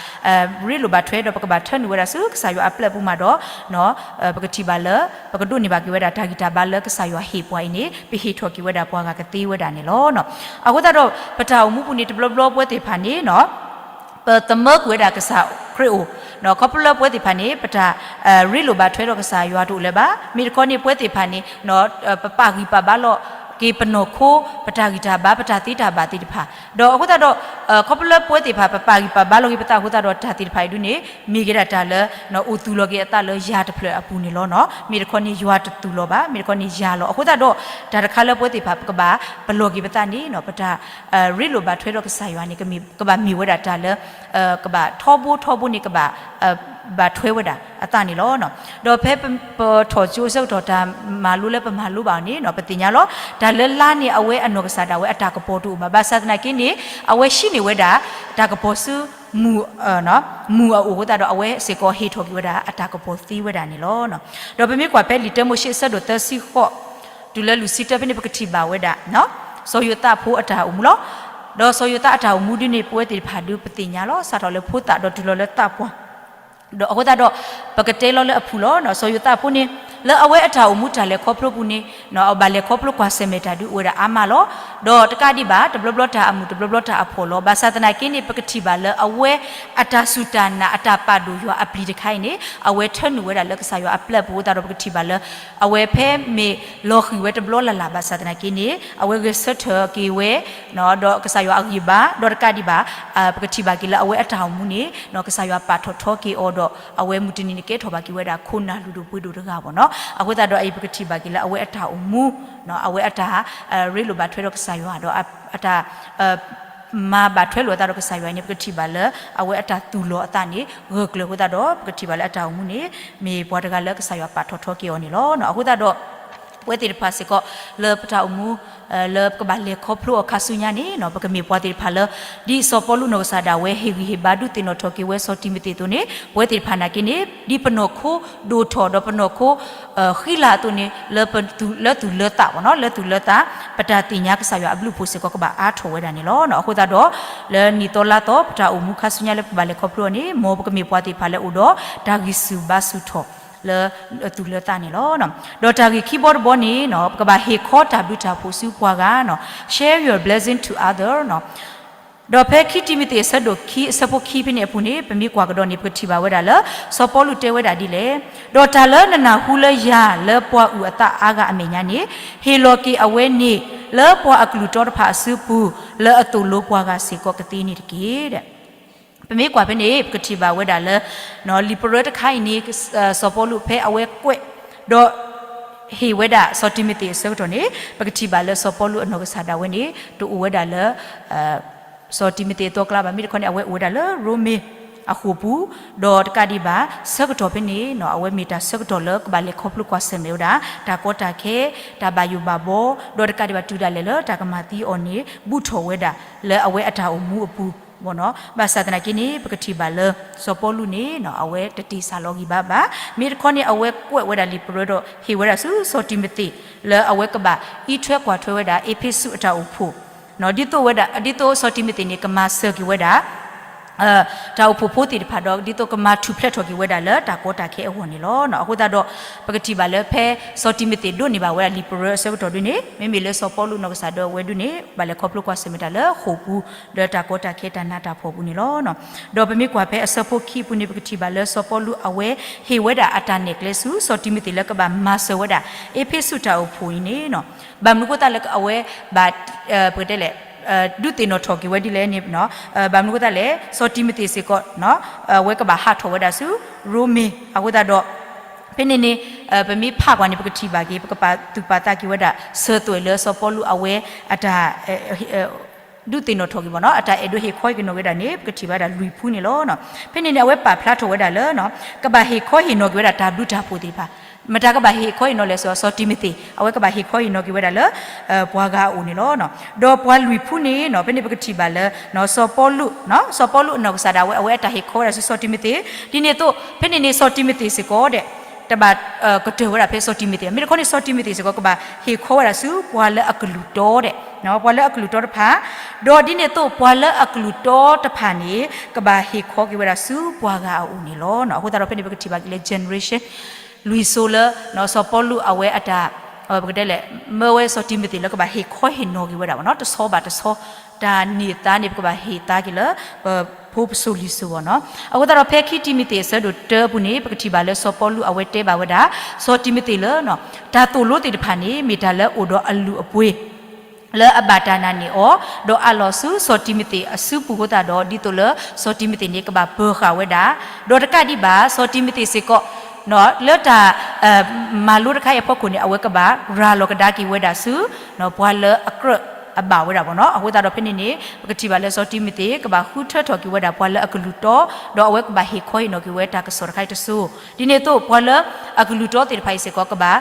ရ့လိာ်ဘၣ်ထွဲ ဒီးပကဘၣ်ထၢနုာ်ဝဲဒၣ်ဆူကစၢ်ယွၤအပျဲၢ်ပူၤမးဒီး ပကထံၣ်ဘၣ်လၢ ပကဒိးန့ၢ်ဘၣ်က့ၤဝဲဒၣ်တၢ်ဂံၢ်တၢ်ဘါလၢကစၢ်ယွၤဟ့ၣ်ပှၤအံၤန့ၣ် ပဟ့ၣ်ထီၣ်က့ၤဝဲဒၣ်ပှၤဂၤကသ့ဝဲဒၣ်န့ၣ်လီၤ. အဃိသတးဒီး ပတၢ်အိၣ်မူပူၤန့ၣ် တဘျီဘျီပဝဲသ့ၣ်တဖၣ်န့ၣ် ပသမၢကွံာ်ဝဲဒၣ်ကစၢ်ခရံာ်အအိၣ်, ခီဖျိလၢပဝဲသ့ၣ်တဖၣ်န့ၣ် ပတၢ်ရ့လိာ်ဘၣ်ထွဲဒီးကစၢ်ယွၤတအိၣ်လၢၤဘၣ်. မ့ၢ်တခီန့ၣ် ပဝဲသ့ၣ်တဖၣ်န့ၣ် ပပာ်ဂံၢ်ပာ်ဘါလီၤက့ၤပနီၢ်ခိ ပတၢ်ဂံၢ်တၢ်ဘါ ပတၢ်သ့တၢ်ဘၣ်သ့ၣ်တဖၣ်, ဒီးအဃိသတးဒီး ခီဖျိလၢပဝဲသ့ၣ်တဖၣ် ပပာ်ဂံၢ်ပာ်ဘါလီၤက့ၤပသးအဃိသတးဒီး တၢ်သ့ၣ်တဖၣ်အံၤဒုန့ၣ် မ့ၢ်က့ၤဒၣ်တၢ်လၢ အိၣ်သူၣ်လီၤက့ၤအသးလၢယၤတဖျၢၣ်အပူၤန့ၣ်လီၤ. မ့ၢ်တခီန့ၣ် ယွၤတသူၣ်လီၤဘၣ်, မ့ၢ်တခီန့ၣ် ယၤလီၤ. အဃိသတးဒီး တၢ်တခါလၢပဝဲသ့ၣ်တဖၣ် ပကဘၣ်ပလီၢ်က့ၤပသးန့ၣ် ပတၢ်ရ့လိာ်ဘၣ်ထွဲဒီးကစၢ်ယွၤန့ၣ် ကဘၣ်မ့ၢ်ဝဲဒၣ်တၢ်လၢ ကဘၣ်ထီဘိထီဘိန့ၣ် ကဘၣ် ဘၣ်ထွဲဝဲဒၣ်အသးန့ၣ်လီၤ. ဒီးဖဲပထီၣ်ကၠိအဆၢကတီၢ် တၢ်မၤလိလၢပမၤလိဘၣ်အီၤန့ၣ် ပသ့ၣ်ညါလီၤ. တၢ်လၢလါန့ၣ် အဝဲအနီၢ်ကစၢ်ဒၣ်ဝဲအတၢ်ကပီၤတအိၣ်ဘၣ်. ဘၣ်ဆၣ်သနာ်က့န့ၣ် အဝဲဟံးန့ၢ်ဝဲဒၣ် တၢ်ကပီၤဆူ မုၢ် မုၢ်အအိၣ်အဃိသတးဒီး အဝဲစ့ၢ်ကီးဟ့ၣ်ထီၣ်က့ၤဝဲဒၣ်အတၢ်ကပီၤသ့ဝဲဒၣ်န့ၣ်လီၤ. ဒီးပမ့ၢ်ကွၢ်ဖဲလံာ်တၢမိၤၡ့အဆၢဒိၣ်သၢဆံဃိး တုၤလၢလွံၢ်ဆံတၢ ဖဲန့ၣ် ပကထံၣ်ဘၣ်ဝဲဒၣ် စီၤယိၤသးဖိအတၢ်အိၣ်မူလီၤ. ဒီးစီၤယိၤသးအတၢ်အိၣ်မူဒ်န့ၣ် ပဝဲသ့ၣ်တဖၣ်ဒုးပသ့ၣ်ညါလီၤ. စးထီၣ်လၢဖိသၣ်ဒီးတုၤလီၤလၢသးပှၢ်, ဒီးအဃိသတးဒီး ပကတဲလီၤလၢအဖုၣ်လီၤ. စီၤယိၤသးဖိန့ၣ် လၢအဝဲအတၢ်အိၣ်မူတၢ်လဲၤခီဖျိပူၤန့ၣ် အဘၣ်လဲၤခီဖျိကွၢ်ဆၢၣ်မဲာ်တၢ်ဒုးအိၣ်ဝဲဒၣ်အါမးလီၤ. ဒီးတကးဒံးဘၣ် တဘျီဘျီတၢ်အမုာ် တဘျီဘျီတၢ်အဖှီၣ်လီၤ. ဘၣ်ဆၣ်သနာ်က့န့ၣ် ပကထံၣ်ဘၣ်လၢအဝဲအတၢ်စူၢ်တၢ်နာ် အတၢ်ပာ်ဒိၣ်ယွၤအပျံၤတခါအံၤန့ၣ် အဝဲထၢနုာ်ဝဲဒၣ်လၢကစၢ်ယွၤအပျဲၢ်အပူၤအဃိသတးဒီး ပကထံၣ်ဘၣ်လၢ အဝဲဖဲမ့ၢ်လီၤဃံၤဝဲတဘျီလၢ်လၢ် ဘၣ်ဆၣ်သနာ်က့န့ၣ် အဝဲဂဲၤဆၢထၢၣ်က့ၤဝဲ ဒီးကစၢ်ယွၤအဂံၢ်ဘါ ဒီးတကးဒံးဘၣ် ပကထံၣ်ဘၣ်က့ၤလၢအဝဲအတၢ်အိၣ်မူန့ၣ် ကစၢ်ယွၤပာ်ထီၣ်ထီက့ၤအီၤဒီး အဝဲမုၢ်တနံၤန့ၣ်ကဲထီၣ်ဘၣ်က့ၤဝဲဒၣ်ခိၣ်နၢ်လုၢ်ဒိၣ်ပှ့ၤဒိၣ်တဂၤဘၣ်နီၤ. အဃိသတးဒီးအံၤ ပကထံၣ်ဘၣ်က့ၤလၢအဝဲအတၢ်အိၣ်မူ အဝဲအတၢ် ရ့လိာ်ဘၣ်ထွဲဒီးကစၢ်ယွၤဒီး အတၢ် မၤဘၣ်ထွဲလိာ်အသးဒီးကစၢ်ယွၤန့ၣ် ပကထံၣ်ဘၣ်လၢ အဝဲအတၢ်သူၣ်လီၤအသးန့ၣ် ဂၢၢ်ကျၢၤအဃိသတးဒီး ပကထံၣ်ဘၣ်လၢအတၢ်အိၣ်မူန့ၣ် မ့ၢ်ပှၤတဂၤလၢကစၢ်ယွၤပာ်ထီၣ်ထီက့ၤအီၤန့ၣ်လီၤ. အဃိသတးဒီး ပဝဲသ့ၣ်တဖၣ်စ့ၢ်ကီး လၢပတၢ်အိၣ်မူ လၢပကဘၣ်လဲၤခီဖျိအီၤခါဆူညါန့ၣ် ပကမ့ၢ်ပှၤသ့ၣ်တဖၣ်လၢ ဒ်စီၤပီလူးနီၢ်ကစၢ်ဒၣ်ဝဲ ဟ့ၣ်ဂံၢ်ဟ့ၣ်ဘါဒုးသ့ၣ်နီၣ်ထီၣ်က့ၤဝဲစီၤတံၤမသ့းအသိးန့ၣ် ပဝဲသ့ၣ်တဖၣ်နာ်က့န့ၣ် ဒ်ပနီၢ်ခိဒိၣ်ထီၣ်ဒီးပနီၢ်ခိ ဃံလၤအသိးန့ၣ် လၢသူၣ်လၢသးဘၣ်နီၤ လၢသူၣ်လၢသး ပတၢ်သ့ၣ်ညါကစၢ်ယွၤအဘျုးအဖှိၣ်စ့ၢ်ကီးကဘၣ်အါထီၣ်ဝဲဒၣ်န့ၣ်လီၤ. အဃိသတးဒီး လၢနံၣ်သီလါသီ ပတၢ်အိၣ်မူခါဆူညါလၢပကဘၣ်လဲၤခီဖျိအီၤန့ၣ် မ်ပကမ့ၢ်ပှၤသ့ၣ်တဖၣ်လၢအိၣ်ဒီးတၢ်ဂံၢ်ဆူၣ်ဘါဆူၣ်ထီၣ်လၢသူၣ်လၢသးန့ၣ်လီၤ. ဒီးတၢ်ဂ့ၢ်ခံဘီတဘီန့ၣ် ပကဘၣ်ဟ့ၣ်ခီတၢ်ဘျုးတၢ်ဖှိၣ်ဆူပှၤဂၤနီၤ share your blessing to other နီၤ ဒီးဖဲခံတံၤမသ့းအဆၢဒိၣ်ခံအဆၢဖိခံဖဲန့ၣ်အပူၤန့ၣ် ပမ့ၢ်ကွၢ်ကဒီးန့ၣ် ပကထံၣ်ဘၣ်ဝဲဒၣ်လၢ စီၤပီလူးတဲဝဲဒၣ်ဒ်လဲၣ်, ဒီးတၢ်လၢနနၢ်ဟူလၢယၤလၢပှၤအုၣ်အသးအါဂၤအမဲာ်ညါန့ၣ် ဟ့ၣ်လီၤက့ၤအဝဲန့ၣ် လၢပှၤအကလုၢ်တီတဖၣ်အစုပူၤ လၢအသိၣ်လိပှၤဂၤစ့ၢ်ကီးကသ့န့ၣ်တက့ၢ်. ပမ့ၢ်ကွၢ်ဖဲန့ၣ် ပကထံၣ်ဘၣ်ဝဲဒၣ်လၢ လံာ်ပရၢတခါအံၤန့ၣ် စီၤပီလူးဖဲအဝဲကွဲး ဒီး ဟ့ၣ်ဝဲဒၣ်စီၤတံၤမသ့းအဆၢကတီၢ်န့ၣ် ပကထံၣ်ဘၣ်လၢစီၤပီလူးအနီၢ်ကစၢ်ဒၣ်ဝဲန့ၣ် တအိၣ်ဝဲဒၣ်လၢ စီၤတံၤမသ့းအသီကျါဘၣ် မ့ၢ်တခီန့ၣ် အဝဲအိၣ်ဝဲဒၣ်လၢရိမ့ၤအဃိာ်ပူၤ, ဒီးတကးဒံးဘၣ် ဆၢကတီၢ်ဖဲန့ၣ် အဝဲမ့ၢ်တၢ်ဆၢကတီၢ်လၢကဘၣ်လဲၤခီဖျိကွၢ်ဆၢၣ်မဲာ်ဝဲဒၣ် တၢ်ကီတၢ်ခဲ တၢ်ဘၣ်ယိၣ်ဘၣ်ဘီ ဒီးတကးဒံးဘၣ်တုၤဒၣ်လဲာ်လၢတၢ်ကမၤသံအီၤန့ၣ် ဘူးထီၣ်ဝဲဒၣ်လၢအဝဲအတၢ်အိၣ်မူအပူၤ ဘၣ်ဆၣ်သနာ်က့န့ၣ် ပကထံၣ်ဘၣ်လၢ စီၤပီလူးန့ၣ် အဝဲတတ့ၢ်ဆၣ်လီၤဂံၢ်ဘါဘၣ်, မ့ၢ်တခီန့ၣ် အဝဲကွဲးဝဲဒၣ်လံာ်ပရၢဒီး ဟ့ၣ်ဝဲဒၣ်ဆူစီၤတံၤမသ့း လၢအဝဲကဘၣ်အံးထွဲကွၢ်ထွဲဝဲဒၣ် အ့းဖ့းစူးအတၢ်အိၣ်ဖှိၣ် ဒ်သိးဝဲဒၣ် ဒ်သိးစီၤတံၤမသ့းန့ၣ် ကမၤစၢၤက့ၤဝဲဒၣ် တၢ်အိၣ်ဖှိၣ်ဖိသ့ၣ်တဖၣ်ဒီး ဒ်သိးကမၤထူၣ်ဖျဲးထီၣ်က့ၤဝဲဒၣ်လၢတၢ်ကီတၢ်ခဲအဂီၢ်န့ၣ်လီၤ. အဃိသတးဒီး ပကထံၣ်ဘၣ်လၢဖဲ စီၤတံၤမသ့းဒိးန့ၢ်ဘၣ်ဝဲဒၣ်လံာ်ပရၢအဆၢကတီၢ်ဒုန့ၣ် မ့မ့ၢ်လၢစီၤပီလူးနီၢ်ကစၢ်ဒၣ်ဝဲဒုန့ၣ် ဘၣ်လဲၤခီဖျိကွၢ်ဆၢၣ်မဲာ်တၢ်လၢဃိာ်ပူၤ ဒီးတၢ်ကီတၢ်ခဲတၢ်နးတၢ်ဖှီၣ်ပူၤန့ၣ်လီၤ. ဒီးပမ့ၢ်ကွၢ်ဖဲအဆၢဖိခံအပူၤန့ၣ် ပကထံၣ်ဘၣ်လၢစီၤပီလူး အဝဲဟ့ၣ်ဝဲဒၣ်အတၢ်နဲၣ်ကျဲဆူ စီၤတံၤမသ့းလၢကဘၣ်မၤစၢၤဝဲဒၣ် အ့းဖ့းစူးတၢ်အိၣ်ဖှိၣ်အံၤန့ၣ် ဘၣ်မနုၤအဃိသတးလၢအဝဲဘၣ် ပကတဲလဲၣ် ဒုးသ့ၣ်နီၣ်ထီၣ်က့ၤဝဲဒ်လဲၣ်န့ၣ် ဘၣ်မနုၤအဃိသတးလဲၣ် စီၤတံၤမသ့းစ့ၢ်ကီး အဝဲကဘၣ်ဟးထီၣ်ဝဲဒၣ်ဆူ ရိမ့ၤ အဃိသတးဒီး ဖဲန့ၣ်န့ၣ် ပမ့ၢ်ဖးကွၢ်န့ၣ် ပကထံၣ်ဘၣ်က့ၤ ပကပာ်သူၣ်ပာ်သးက့ၤဝဲဒၣ် စၢၤသွဲၣ်လၢစီၤပီလူးအဝဲအတၢ် ဒုးသ့ၣ်နီၣ်ထီၣ်က့ၤဘၣ်နီၤ အတၢ်အဲၣ်ဒိးဟ့ၣ်ခီဟ့ၣ်နီၤက့ၤဝဲဒၣ်န့ၣ် ပကထံၣ်ဘၣ်ဝဲဒၣ်လွံၢ်ဖုန့ၣ်လီၤ. ဖဲန့ၣ်န့ၣ် အဝဲပာ်ဖျါထီၣ်ဝဲဒၣ်လၢ ကဘၣ်ဟ့ၣ်ခီဟ့ၣ်နီၤက့ၤဝဲဒၣ်တၢ်ဘျုးတၢ်ဖှိၣ်သ့ၣ်တဖၣ် မတၤကဘၣ်ဟ့ၣ်ခီဟ့ၣ်နီၤလဲၣ် စီၤတံၤမသ့း အဝဲကဘၣ်ဟ့ၣ်ခီဟ့ၣ်နီၤက့ၤဝဲဒၣ်လၢ ပှၤဂၤအအိၣ်န့ၣ်လီၤ. ဒီးပှၤလွံၢ်ဖုန့ၣ်နီၤ ဖဲန့ၣ်ပကထံၣ်ဘၣ်လၢ စီၤပီလူး စီၤပီလူးအနီၢ်ကစၢ်ဒၣ်ဝဲ အဝဲအတၢ်ဟ့ၣ်ခီဝဲဒၣ်ဆူစီၤတံၤမသ့း ဒ်န့ၣ်အသိး ဖဲန့ၣ်န့ၣ် စီၤတံၤမသ့းစ့ၢ်ကီးဒီး တဘၣ်ကတၢၢ်ဝဲဒၣ်ဖဲစီၤတံၤမသ့း, မ့ၢ်တခီန့ၣ် စီၤတံၤမသ့းစ့ၢ်ကီး ကဘၣ်ဟ့ၣ်ခီဝဲဒၣ်ဆူပှၤလၢအကလုၢ်တီဒဲး, ပှၤလၢအကလုၢ်တီတဖၣ်, ဒီးဒ်န့ၣ်အသိးပှၤလၢအကလုၢ်တီတဖၣ်န့ၣ် ကဘၣ်ဟ့ၣ်ခီက့ၤဝဲဒၣ်ဆူပှၤဂၤအအိၣ်န့ၣ်လီၤ. အဃိသတးဒီးဖဲန့ၣ် ပကထံၣ်ဘၣ်က့ၤလၢ generation လွံၢ်စိၤလၢ စီၤပီလူးအဝဲအတၢ် ပကတဲလဲၣ် မၢဝဲစီၤတံၤမသ့းလၢကဘၣ်ဟ့ၣ်ခီဟ့ၣ်နီၤက့ၤဝဲဒၣ်ဘၣ်နီၤ, တဆီဘၣ်တဆီ တၢ်န့ၢ်သါန့ၣ် ပကဘၣ်ဟ့ၣ်သါက့ၤလၢ ပဖိပစိၤလံၤစိၤဘၣ်နီၤ. အဃိသတးဒီးဖဲခံတံၤမသ့းအဆၢဒိၣ်တၢအပူၤန့ၣ် ပကထံၣ်ဘၣ်လၢစီၤပီလူးအဝဲတဲဘၣ်ဝဲဒၣ် စီၤတံၤမသ့းလၢ တၢ်သိၣ်လိသ့ၣ်တဖၣ်န့ၣ် မ့ၢ်တၢ်လၢအိၣ်ဒီးအလုၢ်အပှ့ၤ လၢအဘၣ်တၢ်နာ်န့ၢ်အီၤ, ဒီးအးလီၤဆူစီၤတံၤမသ့းအစုပူၤအဃိသတးဒီး ဒ်သိးလၢစီၤတံၤမသ့းန့ၣ် ကဘၣ်ပၢၤဃာ်ဝဲဒၣ်, ဒီးတကးဒံးဘၣ် စီၤတံၤမသ့းစ့ၢ်ကီး လၢတၢ် မၤလိတခါအံၤအဖီခိၣ်န့ၣ် အဝဲကဘၣ်ရၤလီၤကဒါက့ၤဝဲဒၣ်ဆူ ပှၤလၢအကြၢးအဘၣ်ဝဲဒၣ်ဘၣ်နီၤ. အဃိသတးဒီးဖဲန့ၣ်န့ၣ် ပကထံၣ်ဘၣ်လၢစီၤတံၤမသ့း ကဘၣ်ဃုထၢထီၣ်က့ၤဝဲဒၣ်ပှၤလၢအကလုၢ်တီ, ဒီးအဝဲကဘၣ်ဟ့ၣ်ခီဟ့ၣ်နီၤက့ၤဝဲတၢ်ကစီၣ်တခါအံၤတစိၤ, ဒ်န့ၣ်အသိး ပှၤလၢအကလုၢ်တီသ့ၣ်တဖၣ်အံၤစ့ၢ်ကီး ကဘၣ်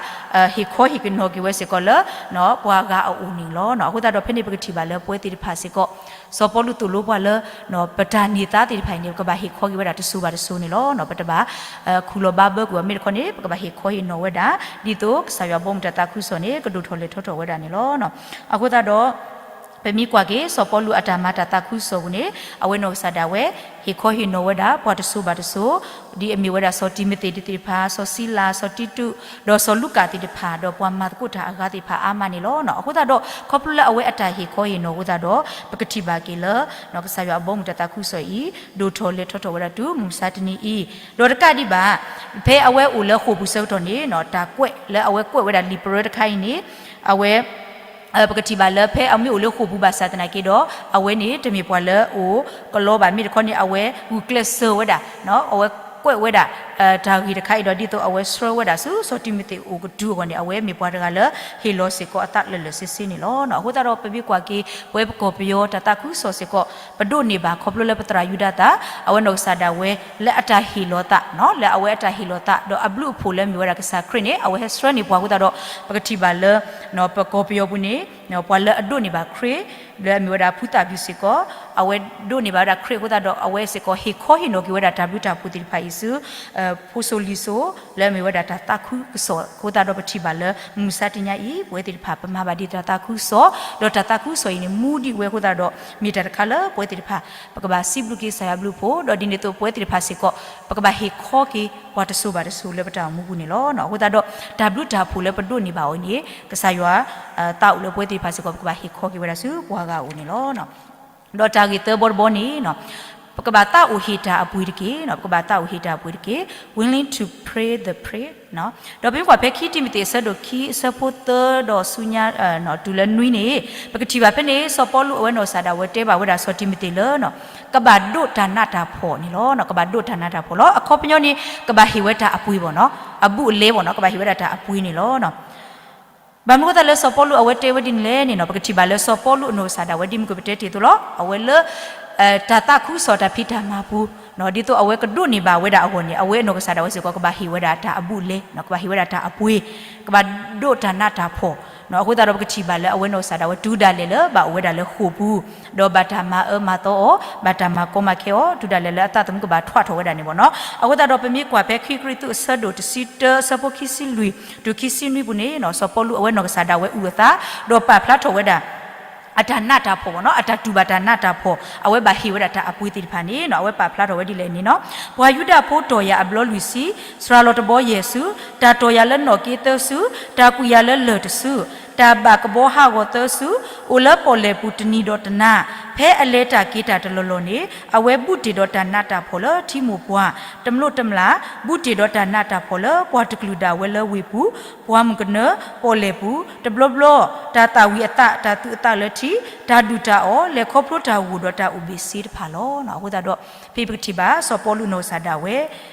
ဟ့ၣ်ခီဟ့ၣ်နီၤက့ၤဝဲစ့ၢ်ကီးလၢ ပှၤဂၤအအိၣ်န့ၣ်လီၤ. အဃိသတးဒီးဖဲန့ၣ် ပကထံၣ်ဘၣ်လၢပဝဲသ့ၣ်တဖၣ်စ့ၢ်ကီး စီၤပီလူးသိၣ်လိပှၤလၢ ပတၢ်န့ၢ်သါသ့ၣ်တဖၣ်အံၤန့ၣ် ပကဘၣ်ဟ့ၣ်ခီက့ၤဝဲဒၣ်တစိၤဘၣ်တစိၤန့ၣ်လီၤ. ပတဘၣ်ခူၣ်လီၤဘါဘၢကွံာ်အီၤ မ့ၢ်တခီန့ၣ် ပကဘၣ်ဟ့ၣ်ခီဟ့ၣ်နီၤဝဲဒၣ် ဒ်သိးကစၢ်ယွၤဘီမုၢ်တၢ်သးခုကစီၣ်န့ၣ် ကဒိၣ်ထီၣ်လဲၢ်ထီၣ်ထီၣ်ဝဲဒၣ်န့ၣ်လီၤ. အဃိသတးဒီး ပမ့ၢ်ကွၢ်က့ၤ စီၤပီလူးအတၢ်မၤတၢ်သးခုကစီၣ်ပူၤန့ၣ် အဝဲနီၢ်ကစၢ်ဒၣ်ဝဲ ဟ့ၣ်ခီဟ့ၣ်နီၤဝဲဒၣ် ပှၤတစိၤဘၣ်တစိၤ, ဒ်အမ့ၢ်ဝဲဒၣ်စီၤတံၤမသ့းသ့ၣ်တဖၣ်, စီၤစံလၤ, စီၤတံတူး, ဒီးစီၤလူကၣ်သ့ၣ်တဖၣ်, ဒီးပှၤမၤသကိးတၢ်အဂၤသ့ၣ်တဖၣ်အါမးန့ၣ်လီၤ. အဃိသတးဒီး ခီဖျိလၢအဝဲအတၢ်ဟ့ၣ်ခီဟ့ၣ်နီၤအဃိသတးဒီး ပကထံၣ်ဘၣ်က့ၤလၢ ကစၢ်ယွၤအဘီမုၢ်တၢ်သးခုကစီၣ်အံၤ ဒိၣ်ထီၣ်လဲၢ်ထီၣ်ထီၣ်ဝဲဒၣ်တုၤမုၢ်မဆါတနံၤအံၤ, ဒီးတကးဒံးဘၣ် ဖဲအဝဲအိၣ်လၢဃိာ်ပူၤဆၢကတီၢ်န့ၣ် တၢ်ကွဲးလၢအဝဲကွဲးဝဲဒၣ်လံာ်ပရၢတခါအံၤန့ၣ် အဝဲ ပကထံၣ်ဘၣ်လၢဖဲအမ့ၢ်အိၣ်လၢဃိာ်ပူၤဘၣ်ဆၣ်သနာ်က့ဒီး အဝဲန့ၣ်တမ့ၢ်ပှၤလၢအိၣ်ကလီဘၣ် မ့ၢ်တခီန့ၣ် အဝဲဂုာ်ကျဲးစၢးဝဲဒၣ် အဝဲကွဲးဝဲဒၣ် တၢ်ဂ့ၢ်တခါအံၤဒီး ဒ်သိးအဝဲဆှၢဝဲဒၣ်ဆူစီၤတံၤမသ့းအိၣ်ကတုၤအဂီၢ်န့ၣ် အဝဲမ့ၢ်ပှၤတဂၤလၢဟ့ၣ်လီၤစ့ၢ်ကီးအသးလၢာ်လၢာ်ဆ့ဆ့န့ၣ်လီၤ. အဃိသတးဒီးပမ့ၢ်ကွၢ်က့ၤ ပဝဲပကီၢ်ပယီၤတၢ်သးခုကစီၣ်စ့ၢ်ကီး ပဒိးန့ၢ်ဘၣ်ခီဖျိလၢပသရၣ်ယူဒၤသၣ် အဝဲနီၢ်ကစၢ်ဒၣ်ဝဲ လၢအတၢ်ဟ့ၣ်လီၤသး လၢအဝဲအတၢ်ဟ့ၣ်လီၤသး ဒီးအဘျုးအဖှိၣ်လၢမ့ၢ်ဝဲဒၣ်ကစၢ်ခရံာ်န့ၣ် အဝဲဟဲဆှၢန့ၢ်ပှၤအဃိသတးဒီး ပကထံၣ်ဘၣ်လၢ ပကီၢ်ပယီၤပူၤန့ၣ် ပှၤလၢအဒိးန့ၢ်ဘၣ်ခရံာ် လၢအမ့ၢ်ဝဲဒၣ်ဖုသၣ်ဘျုးစ့ၢ်ကီး အဝဲဒိးန့ၢ်ဘၣ်ဝဲဒၣ်ခရံာ်အဃိသတးဒီး အဝဲစ့ၢ်ကီးဟ့ၣ်ခီဟ့ၣ်နီၤက့ၤဝဲဒၣ်တၢ်ဘျုးတၢ်ဖှိၣ်သ့ၣ်တဖၣ်အံၤဆူ ဖိစိၤလံၤစိၤ လၢအမ့ၢ်ဝဲဒၣ်တၢ်သးခုကစီၣ်အဃိသတးဒီး ပထံၣ်ဘၣ်လၢမုၢ်မဆါတနံၤအံၤ ပဝဲသ့ၣ်တဖၣ် ပမၤဘၣ်ဒ်တၢ်သးခုကစီၣ် ဒီးတၢ်သးခုကစီၣ်အံၤန့ၣ် မူဒံးဝဲအဃိသတးဒီး မ့ၢ်တၢ်တခါလၢပဝဲသ့ၣ်တဖၣ် ပကဘၣ်စံးဘျုးက့ၤကစၢ်ယွၤဘျုးဖှိၣ် ဒီးဒ်န့ၣ်အသိးပဝဲသ့ၣ်တဖၣ်စ့ၢ်ကီး ပကဘၣ်ဟ့ၣ်ခီက့ၤပှၤတစိၤဘၣ်တစိၤလၢပတၢ်အိၣ်မူပူၤန့ၣ်လီၤ. အဃိသတးဒီး တၢ်ဘျုးတၢ်ဖှိၣ်လၢပဒိးန့ၢ်ဘၣ်အီၤန့ၣ် ကစၢ်ယွၤ သးအိၣ်လၢပဝဲသ့ၣ်တဖၣ်စ့ၢ်ကီး ပကဘၣ်ဟ့ၣ်ခီက့ၤဝဲဒၣ်ဆူပှၤဂၤအအိၣ်န့ၣ်လီၤ. ဒီးတၢ်ဂ့ၢ်သၢဘီတဘီန့ၣ် ပကဘၣ်သးအိၣ်ဟ့ၣ်တၢ်အပှ့ၤတက့ၢ်, ပကဘၣ်သးအိၣ်ဟ့ၣ်တၢ်အပှ့ၤတက့ၢ်, willing to pray the prayer. ဒီးပမ့ၢ်ကွၢ်ဖဲခံတံၤမသ့းအဆၢဒိၣ်ခံအဆၢဖိသၢဒီးဆူညါ တုၤလၢနွံန့ၣ် ပကထံၣ်ဘၣ်ဖဲန့ၣ် စီၤပီလူးအဝဲနီၢ်ကစၢ်ဒၣ်ဝဲတဲဘၣ်ဝဲဒၣ်စီၤတံၤမသ့းလၢ ကဘၣ်ဒိးတၢ်နးတၢ်ဖှီၣ်န့ၣ်လီၤ. ကဘၣ်ဒိးတၢ်နးတၢ်ဖှီၣ်လီၤ. အခီပညီန့ၣ် ကဘၣ်ဟ့ၣ်ဝဲတၢ်အပှ့ၤဘၣ်နီၤ, အဘူးအလဲဘၣ်နီၤ, ကဘၣ်ဟ့ၣ်ဝဲဒၣ်တၢ်အပှ့ၤန့ၣ်လီၤ. ဘၣ်မနုၤအဃိသတးလၢစီၤပီလူးအဝဲတဲဝဲဒ်န့ၣ်လဲၣ်န့ၣ်နီၤ, ပကထံၣ်ဘၣ်လၢစီၤပီလူးအနီၢ်ကစၢ်ဒၣ်ဝဲဒ်မုၢ်ကပတဲတ့ၢ်အသိးလီၤ. အဝဲလၢ တၢ်သးခုကစီၣ်တၢ်ဖံးတၢ်မၤပူၤ ဒ်သိးအဝဲကဒိးန့ၢ်ဘၣ်ဝဲဒၣ်အဂီၢ်န့ၣ် အဝဲအနီၢ်ကစၢ်ဒၣ်ဝဲစ့ၢ်ကီး ကဘၣ်ဟ့ၣ်ဝဲဒၣ်တၢ်အဘူးအလဲ, ကဘၣ်ဟ့ၣ်ဝဲဒၣ်တၢ်အပှ့ၤ, ကဘၣ်ဒိးတၢ်နးတၢ်ဖှီၣ်. အဃိသတးဒီးပကထံၣ်ဘၣ်လၢအဝဲနီၢ်ကစၢ်ဒၣ်ဝဲတုၤဒၣ်လဲာ်လၢဘၣ်အိၣ်ဝဲဒၣ်လၢဃိာ်ပူၤ, ဒီးဘၣ်တၢ်မၤအၢမၤသီအီၤ, ဘၣ်တၢ်မၤကီမၤခဲအီၤ, တုၤဒၣ်လဲာ်လၢအသးသမူကဘၣ်ထွးထီၣ်ဝဲဒၣ်န့ၣ်ဘၣ်နီၤ. အဃိသတးဒီးပမ့ၢ်ကွၢ်ဖဲခံကရံၣ်သူးအဆၢဒိၣ်တဆံတၢ အဆၢဖိခံဆံလွံၢ် တုၤခံဆံနွံပူၤန့ၣ် စီၤပီလူးအဝဲနီၢ်ကစၢ်ဒၣ်ဝဲအုၣ်အသး, ဒီးပာ်ဖျါထီၣ်ဝဲဒၣ် အတၢ်နးတၢ်ဖှီၣ်ဘၣ်နီၤ, အတၢ်တူၢ်ဘၣ်တၢ်နးတၢ်ဖှီၣ်, အဝဲဘၣ်ဟ့ၣ်ဝဲဒၣ်တၢ်အပှ့ၤသ့ၣ်တဖၣ်န့ၣ်နီၤ, အဝဲပာ်ဖျါထီၣ်ဝဲဒ်လဲၣ်န့ၣ်နီၤ, ပှၤယူဒၤဖိတီၢ်ယၤအဘျီလွံၢ်ဆံ, စှၤလီၤတဘီယဲၢ်ဆူ, တၢ်တီၢ်ယၤလၢနီၣ်က့သၢဆူ, တၢ်ကွံာ်ယၤလၢလၢၢ်တဆူ, တၢ်ဘၣ်ကဘီဟးဂီၤသၢဆူ, အိၣ်လၢပီၣ်လဲၣ်ပူၤတနံၤဒီးတနၤ, ဖဲအလဲၤတၢ်က့ၤတၢ်တလီၢ်လီၢ်န့ၣ် အဝဲဘူးတ့ၢ်ဒီးတၢ်နးတၢ်ဖှီၣ်လၢထံမိၢ်ပှၢ်, တမျိးတမျာ်, ဘူးတ့ၢ်ဒီးတၢ်နးတၢ်ဖှီၣ်လၢပှၤတကလုာ်ဒၣ်ဝဲလၢဝ့ၢ်ပူၤ, ပှၢ်မုၢ်ကနၢ, ပီၣ်လဲၣ်ပူၤ, တဘျီဘျီ, တၢ်သၣ်ဝံၤအသး, တၢ်သူၣ်အသးလၢထံ, တၢ်ဒုၣ်တၢ်အီၣ်, လဲၤခီဖျိတၢ်ဂိၢ်ဒီးတၢ်အိၣ်ဘ့ၣ်စ့တဖၣ်လီၤ. အဃိသတးဒီး ဖဲပကထံၣ်ဘၣ်စီၤပီလူးနီၢ်ကစၢ်ဒၣ်ဝဲ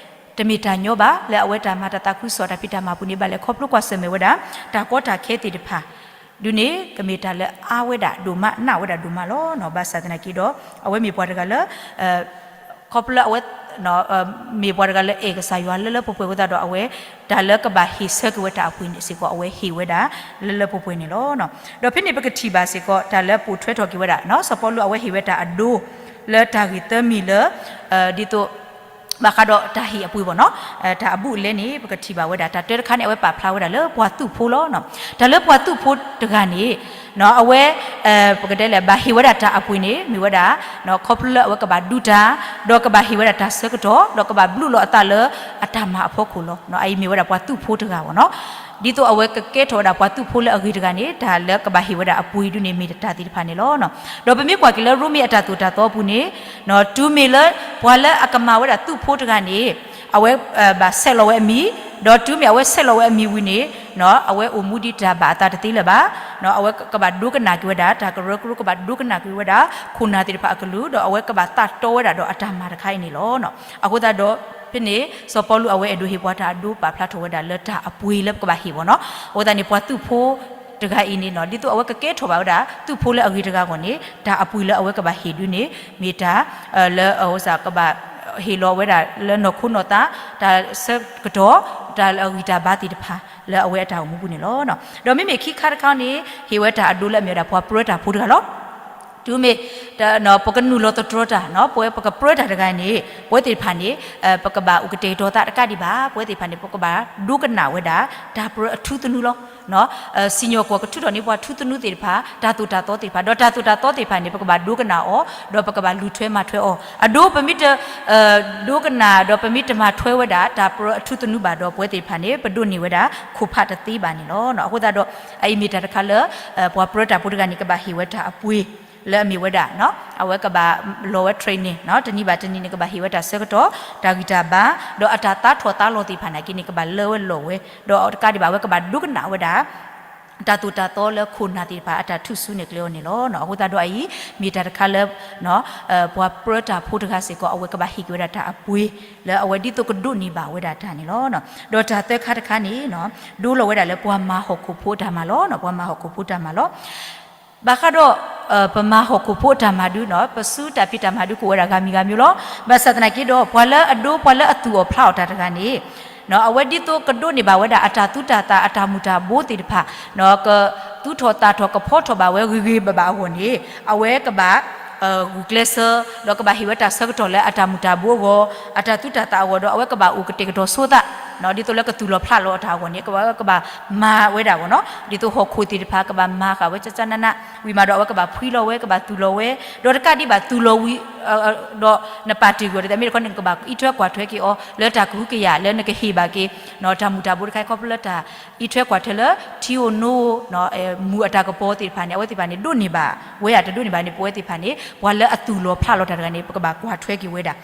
တမ့ၢ်တၢ်ညီဘၣ် လၢအဝဲတၢ်မၤတၢ်သးခုကစီၣ်တၢ်ဖံးတၢ်မၤပူၤန့ၣ် ဘၣ်လဲၤခီဖျိကွၢ်ဆၢၣ်မဲာ်ဝဲဒၣ် တၢ်ကီတၢ်ခဲသ့ၣ်တဖၣ်, ဒုးန့ၣ် ကမ့ၢ်တၢ်လၢအါဝဲဒၣ်ဒိၣ်မး နးဝဲဒၣ်ဒိၣ်မးလီၤ. ဘၣ်ဆၣ်သနာ်က့ဒီး အဝဲမ့ၢ်ပှၤတဂၤလၢ ခီဖျိလၢအဝဲ မ့ၢ်ပှၤတဂၤလၢအဲၣ်ကစၢ်ယွၤလၢလၢပှဲၤပှဲၤအဃိသတးဒီး အဝဲ တၢ်လၢကဘၣ်ဟ့ၣ်ဆၢက့ၤဝဲတၢ်အပှ့ၤန့ၣ်စ့ၢ်ကီး အဝဲဟ့ၣ်ဝဲဒၣ်လၢလၢပှဲၤပှဲၤန့ၣ်လီၤ. ဒီးဖဲန့ၣ်ပကထံၣ်ဘၣ်စ့ၢ်ကီး တၢ်လၢပိာ်ထွဲထီၣ်က့ၤဝဲဒၣ် စီၤပီလူးအဝဲဟ့ၣ်ဝဲတၢ်အဒိ လၢတၢ်ဂ့ၢ်သၢမံၤလၢ ဒ်သိး ဘၣ်ဃးဒီးတၢ်ဟ့ၣ်အပှ့ၤဘၣ်နီၤ, တၢ်အဘူးအလဲန့ၣ် ပကထံၣ်ဘၣ်ဝဲဒၣ် တၢ်တၢတခါန့ၣ် အဝဲပာ်ဖျါဝဲဒၣ်လၢပှၤသူၣ်ဖိလီၤ. တၢ်လၢပှၤသူၣ်ဖိတဂၤန့ၣ် အဝဲ ပကတဲလဲၣ် ဘၣ်ဟ့ၣ်ဝဲဒၣ်တၢ်အပှ့ၤန့ၣ် မ့ၢ်ဝဲဒၣ် ခီဖျိလၢအဝဲကဘၣ်ဒူတၢ်, ဒီးကဘၣ်ဟ့ၣ်ဝဲဒၣ်တၢ်ဆၢကတီၢ်, ဒီးကဘၣ်ဘျုးလီၤအသးလၢအတၢ်မၤအဖီခိၣ်လီၤ. အအံၤမ့ၢ်ဝဲဒၣ်ပှၤသူၣ်ဖိတဂၤဘၣ်နီၤ. ဒ်သိးအဝဲကကဲထီၣ်ဝဲဒၣ်ပှၤသူၣ်ဖိလၢအဂ့ၤတဂၤန့ၣ် တၢ်လၢကဘၣ်ဟ့ၣ်ဝဲဒၣ်အပှ့ၤဒုန့ၣ် မ့ၢ်တၢ်သ့ၣ်တဖၣ်န့ၣ်လီၤ. ဒီးပမ့ၢ်ကွၢ်က့ၤလၢရိမ့ၤအတၢ်သိၣ်တၢ်သီအပူၤန့ၣ် တုၤမ့ၢ်လၢပှၤလၢအကမၤဝဲဒၣ်သူၣ်ဖိတဂၤန့ၣ် အဝဲဘၣ်ဆဲးလီၤဝဲအမံၤ, ဒီးတုၤမ့ၢ်အဝဲဆဲးလီၤဝဲအမံၤဝံၤန့ၣ် အဝဲအိၣ်မူဒ်တၢ်ဘၣ်အသးတသ့လၢၤဘၣ်. အဝဲကဘၣ်ဒိကနၣ်က့ၤဝဲဒၣ် တၢ်ကရၢကရိ ကဘၣ်ဒိကနၣ်က့ၤဝဲဒၣ် ခိၣ်နၢ်သ့ၣ်တဖၣ်အကလုၢ် ဒီးအဝဲကဘၣ်သးတီဝဲဒၣ်ဒီးအတၢ်မၤတခါအံၤန့ၣ်လီၤ. အဃိသတးဒီး ဖဲန့ၣ် စီၤပီလူးအဝဲအဲၣ်ဒိးဟ့ၣ်ပှၤတၢ်အဒိ ပာ်ဖျါထီၣ်ဝဲဒၣ်လၢတၢ်အပှ့ၤလၢပကဘၣ်ဟ့ၣ်ဘၣ်နီၤ. အဃိသတးန့ၣ် ပှၤသူၣ်ဖိတဂၤအံၤန့ၣ်နီၤ ဒ်သိးအဝဲကကဲထီၣ်ဘၣ်ဝဲဒၣ် သူၣ်ဖိလၢအဂ့ၤတဂၤအဂီၢ်န့ၣ် တၢ်အပှ့ၤလၢအဝဲကဘၣ်ဟ့ၣ်ဒုန့ၣ် မ့ၢ်တၢ် လၢအဝဲကဘၣ် ဟ့ၣ်လီၤဝဲဒၣ်လၢနီၢ်ခိနီၢ်သး တၢ်ဆၢကတီၢ် တၢ်အဂံၢ်တၢ်ဘါသ့ၣ်တဖၣ် လၢအဝဲအတၢ်အိၣ်မူပူၤန့ၣ်လီၤ. ဒီးမ့မ့ၢ်ခံခါတခါန့ၣ် ဟ့ၣ်ဝဲတၢ်အဒိလၢအမ့ၢ်ဝဲဒၣ် ပှၤပြၢတၢ်ဖိတဂၤလီၤ. တုၤမ့ၢ် ပကနုာ်လီၤသတြီၤတၢ် ပဝဲပကပြၢတၢ်တဂၤန့ၣ် ပဝဲသ့ၣ်တဖၣ်န့ၣ် ပကဘၣ်အိၣ်ကတဲာ်ကတီၤသးတကးဒံးဘၣ် ပဝဲသ့ၣ်တဖၣ်န့ၣ် ပကဘၣ်ဒိကနၣ်ဝဲဒၣ် တၢ်ပြၢအထူသနူလီၤ. စံၣ်ညီၣ်ကွီၢ်ကထုးထီၣ်န့ၢ်ပှၤထူသနူသ့ၣ်တဖၣ် တၢ်သိၣ်တၢ်သီသ့ၣ်တဖၣ် ဒီးတၢ်သိၣ်တၢ်သီသ့ၣ်တဖၣ်န့ၣ် ပကဘၣ်ဒိကနၣ်အီၤ ဒီးပကဘၣ်လူၤထွဲမၤထွဲအီၤ အဒိပမ့ၢ်တ ဒိကနၣ်ဒီးပမ့ၢ်တမၤထွဲဝဲဒၣ် တၢ်ပြၢအထူသနူဘၣ်ဒီး ပဝဲသ့ၣ်တဖၣ်န့ၣ် ပဒိးန့ၢ်ဝဲဒၣ် ခိၣ်ဖးတသ့ဘၣ်န့ၣ်လီၤ. အဃိသတးဒီး အအံၤမ့ၢ်တၢ်တခါလၢ ပှၤပြၢတၢ်ဖိတဂၤန့ၣ် ကဘၣ်ဟ့ၣ်ဝဲတၢ်အပှ့ၤ လၢအမ့ၢ်ဝဲဒၣ် အဝဲကဘၣ်လီၤဝဲ training တနံၤဘၣ်တနံၤန့ၣ် ကဘၣ်ဟ့ၣ်ဝဲတၢ်ဆၢကတီၢ် တၢ်ဂံၢ်တၢ်ဘါ ဒီးအတၢ်သးထီၣ်သးလီၤသ့ၣ်တဖၣ်နာ်က့န့ၣ် ကဘၣ်လၢဝဲလီၤဝဲ ဒီးတကးဒံးဘၣ် အဝဲကဘၣ်ဒိကနၣ်ဝဲဒၣ် တၢ်သိၣ်တၢ်သီလၢခိၣ်နၢ်သ့ၣ်တဖၣ် အတၢ်ထုးစုနဲၣ်ကျဲအီၤန့ၣ်လီၤ. အဃိသတးဒီးအအံၤ မ့ၢ်တၢ်တခါလၢ ပှၤပြၢတၢ်ဖိတဂၤစ့ၢ်ကီး အဝဲကဘၣ်ဟ့ၣ်က့ၤဝဲဒၣ်တၢ်အပှ့ၤ လၢအဝဲဒ်သိးကဒိးန့ၢ်ဘၣ်ဝဲဒၣ်တၢ်န့ၣ်လီၤ. ဒီးတၢ်သၢခါတခါန့ၣ် ဒိလီၤဝဲဒၣ်လၢပှၤမၤဟီၣ်ခိၣ်ဖိအတၢ်မၤလီၤ. ပှၤမၤဟီၣ်ခိၣ်ဖိတၢ်မၤလီၤ. ဘၣ်ဃးဒီး ပမၤဟီၣ်ခိၣ်ဖိအတၢ်မၤဒု ပစုတၢ်ဖံးတၢ်မၤဒုကအိၣ်ဝဲဒၣ်ဂၤမံၤဂၤမံၤလီၤ. ဘၣ်ဆၣ်သနာ်က့ဒီး ပှၤလၢအဒိ ပှၤလၢအသူၣ်အီၣ်ဖျးအီၣ်တၢ်တဂၤန့ၣ် အဝဲဒ်သိးကဒိးန့ၢ်ဘၣ်ဝဲဒၣ် အတၢ်သူတၢ်သး အတၢ်မူၤတၢ်ဘိသ့ၣ်တဖၣ် ကသူထီၣ်သးထီၣ် ကဖီထီၣ်ဘၣ်ဝဲဂ့ၤဂ့ၤဘၣ်ဘၣ်အဂီၢ်န့ၣ် အဝဲကဘၣ် ဂုာ်ကျဲးစၢး ဒီးကဘၣ်ဟ့ၣ်ဝဲတၢ်ဆၢကတီၢ်လၢအတၢ်မူၤတၢ်ဘိအဂီၢ် အတၢ်သူတၢ်သးအဂီၢ်ဒီး အဝဲကဘၣ်အိၣ်ကတဲာ်ကတီၤဆိသး ဒ်သိးလၢကသူၣ်လီၤဖျးလီၤအတၢ်အဂီၢ်န့ၣ် ကဘၣ် ကဘၣ်မၤဝဲဒၣ်ဘၣ်နီၤ. ဒ်သိးဟီၣ်ခိၣ်သ့ၣ်တဖၣ် ကဘၣ်မၤဃာ်ဝဲကကနန ဝံၤမးဒီး အဝဲကဘၣ်ဖှံလီၤဝဲ ကဘၣ်သူၣ်လီၤဝဲ ဒီးတကးဒံးဘၣ်သူၣ်လီၤဝံၤ ဒီးနပာ်တ့ၢ်ကွံာ်ဒီး မ့ၢ်တခီန့ၣ် နကဘၣ်အံးထွဲကွၢ်ထွဲက့ၤအီၤ လၢတၢ်ကဟုကယာ်လၢနကဟ့ၣ်ဘၣ်က့ၤ တၢ်မူၤတၢ်ဘိတခါအံၤ ခီဖျိလၢတၢ်အံးထွဲကွၢ်ထွဲလၢ ထံဧိၤနိဧိၤ မူၤအတၢ်ကပီၤသ့ၣ်တဖၣ်န့ၣ် အဝဲသ့ၣ်တဖၣ်န့ၣ် ဒိးန့ၢ်ဘၣ်ဝဲဧါ တဒိးန့ၢ်ဘၣ်န့ၣ် ပဝဲသ့ၣ်တဖၣ်န့ၣ် ပှၤလၢအသူၣ်လီၤဖျးလီၤတၢ်တဂၤန့ၣ် ပကဘၣ်ကွၢ်ထွဲက့ၤဝဲဒၣ်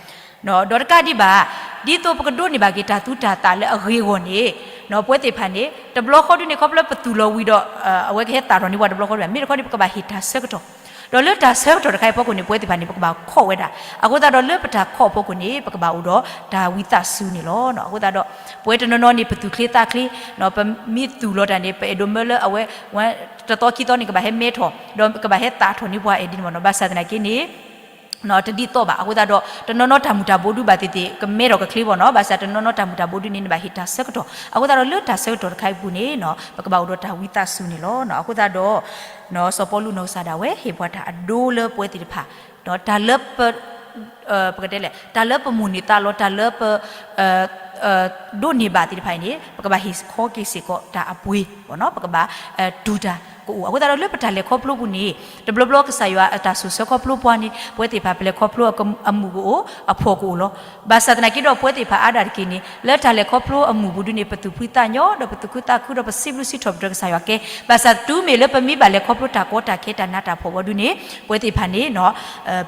ဒီးတကးဒံးဘၣ် ဒ်သိးပကဒိးန့ၢ်ဘၣ်က့ၤတၢ်သူတၢ်သးလၢအဂ့ၤအဂီၢ်န့ၣ် ပဝဲသ့ၣ်တဖၣ်န့ၣ် တဘျီဃီဒုန့ၣ် ခီဖျိလၢပသူၣ်လီၤဝံၤဒီး အဝဲကဟဲသၣ်ထီၣ်န့ၢ်ပှၤတဘျီဃီဒု မ့ၢ်တခီန့ၣ် ပကဘၣ်ဟ့ၣ်တၢ်ဆၢကတီၢ် ဒီးလၢတၢ်ဆၢကတီၢ်တခါအံၤအဖီခိၣ်န့ၣ် ပဝဲသ့ၣ်တဖၣ်န့ၣ် ပကဘၣ်ခိးဝဲဒၣ် အဃိသတးဒီးလၢပတၢ်ခိးအဖီခိၣ်န့ၣ် ပကဘၣ်အိၣ်ဒီးတၢ်ဝံသးစူၤန့ၣ်လီၤ. အဃိသတးဒီး ပဝဲတနီၤနီၤန့ၣ် ပသူၣ်ချ့သးချ့ ပမ့ၢ်သူၣ်လီၤတၢ်န့ၣ် ပအဲၣ်ဒိးမၢလၢအဝဲ တသီခံသီန့ၣ် ကဘၣ်ဟဲမဲထီၣ် ဒီးကဘၣ်ဟဲသၣ်ထီၣ်န့ၢ်ပှၤအဲၣ်ဒိးန့ၣ်မ့ၢ်နီၤ ဘၣ်ဆၣ်သနာ်က့န့ၣ် တဒ်သိးဘၣ် အဃိသတးဒီး တနီၤနီၤတၢ်မူၤတၢ်ဘိဒုဘၣ်သ့ၣ်သ့ၣ် ကမဲထီၣ်ကချ့ဘၣ်နီၤ ဘၣ်ဆၣ်တနီၤနီၤတၢ်မူၤတၢ်ဘိဒုန့ၣ် နဘၣ်ဟ့ၣ်တၢ်ဆၢကတီၢ် အဃိသတးဒီးလၢတၢ်ဆၢကတီၢ်တခါအံၤအပူၤန့ၣ် ပကဘၣ်အိၣ်ဒီးတၢ်ဝံသးစူၤန့ၣ်လီၤ. အဃိသတးဒီး စီၤပီလူးနီၢ်ကစၢ်ဒၣ်ဝဲ ဟ့ၣ်ပှၤတၢ်အဒိလၢပဝဲသ့ၣ်တဖၣ် တၢ်လၢပ ပကတဲလဲၣ် တၢ်လၢပမိၣ်န့ၢ်သးလီ တၢ်လၢပ ဒိးန့ၢ်ဘၣ်သ့ၣ်တဖၣ်အံၤန့ၣ် ပကဘၣ်ဟ့ၣ်ခီက့ၤစ့ၢ်ကီးတၢ်အပှ့ၤ ပကဘၣ် တူၢ်တၢ်ကအိၣ် အဃိသတးဒီးလၢပတၢ်လဲၤခီဖျိပူၤန့ၣ် တဘျီဘျီကစၢ်ယွၤအတၢ်ဆိၣ်ဆၢခီဖျိပှၤန့ၣ် ပဝဲသ့ၣ်တဖၣ်ပလဲၤခီဖျိအမူးကအိၣ် အဖှီၣ်ကအိၣ်လီၤ. ဘၣ်ဆၣ်သနာ်က့ဒီးပဝဲသ့ၣ်တဖၣ်အါဒၣ်တက့ၢ်န့ၣ် လၢတၢ်လဲၤခီဖျိအမူးပူၤဒုန့ၣ် ပသူၣ်ဖှံသးညီ ဒီးပသူၣ်ခုသးခုဒီးပစံးဘျုးစံးထီၣ်ပတြၢၤကစၢ်ယွၤကဲ ဘၣ်ဆၣ်တုၤမ့ၢ်လၢပမ့ၢ်ဘၣ်လဲၤခီဖျိတၢ်ကီတၢ်ခဲတၢ်နးတၢ်ဖှီၣ်ဝံၤဒုန့ၣ် ပဝဲသ့ၣ်တဖၣ်န့ၣ်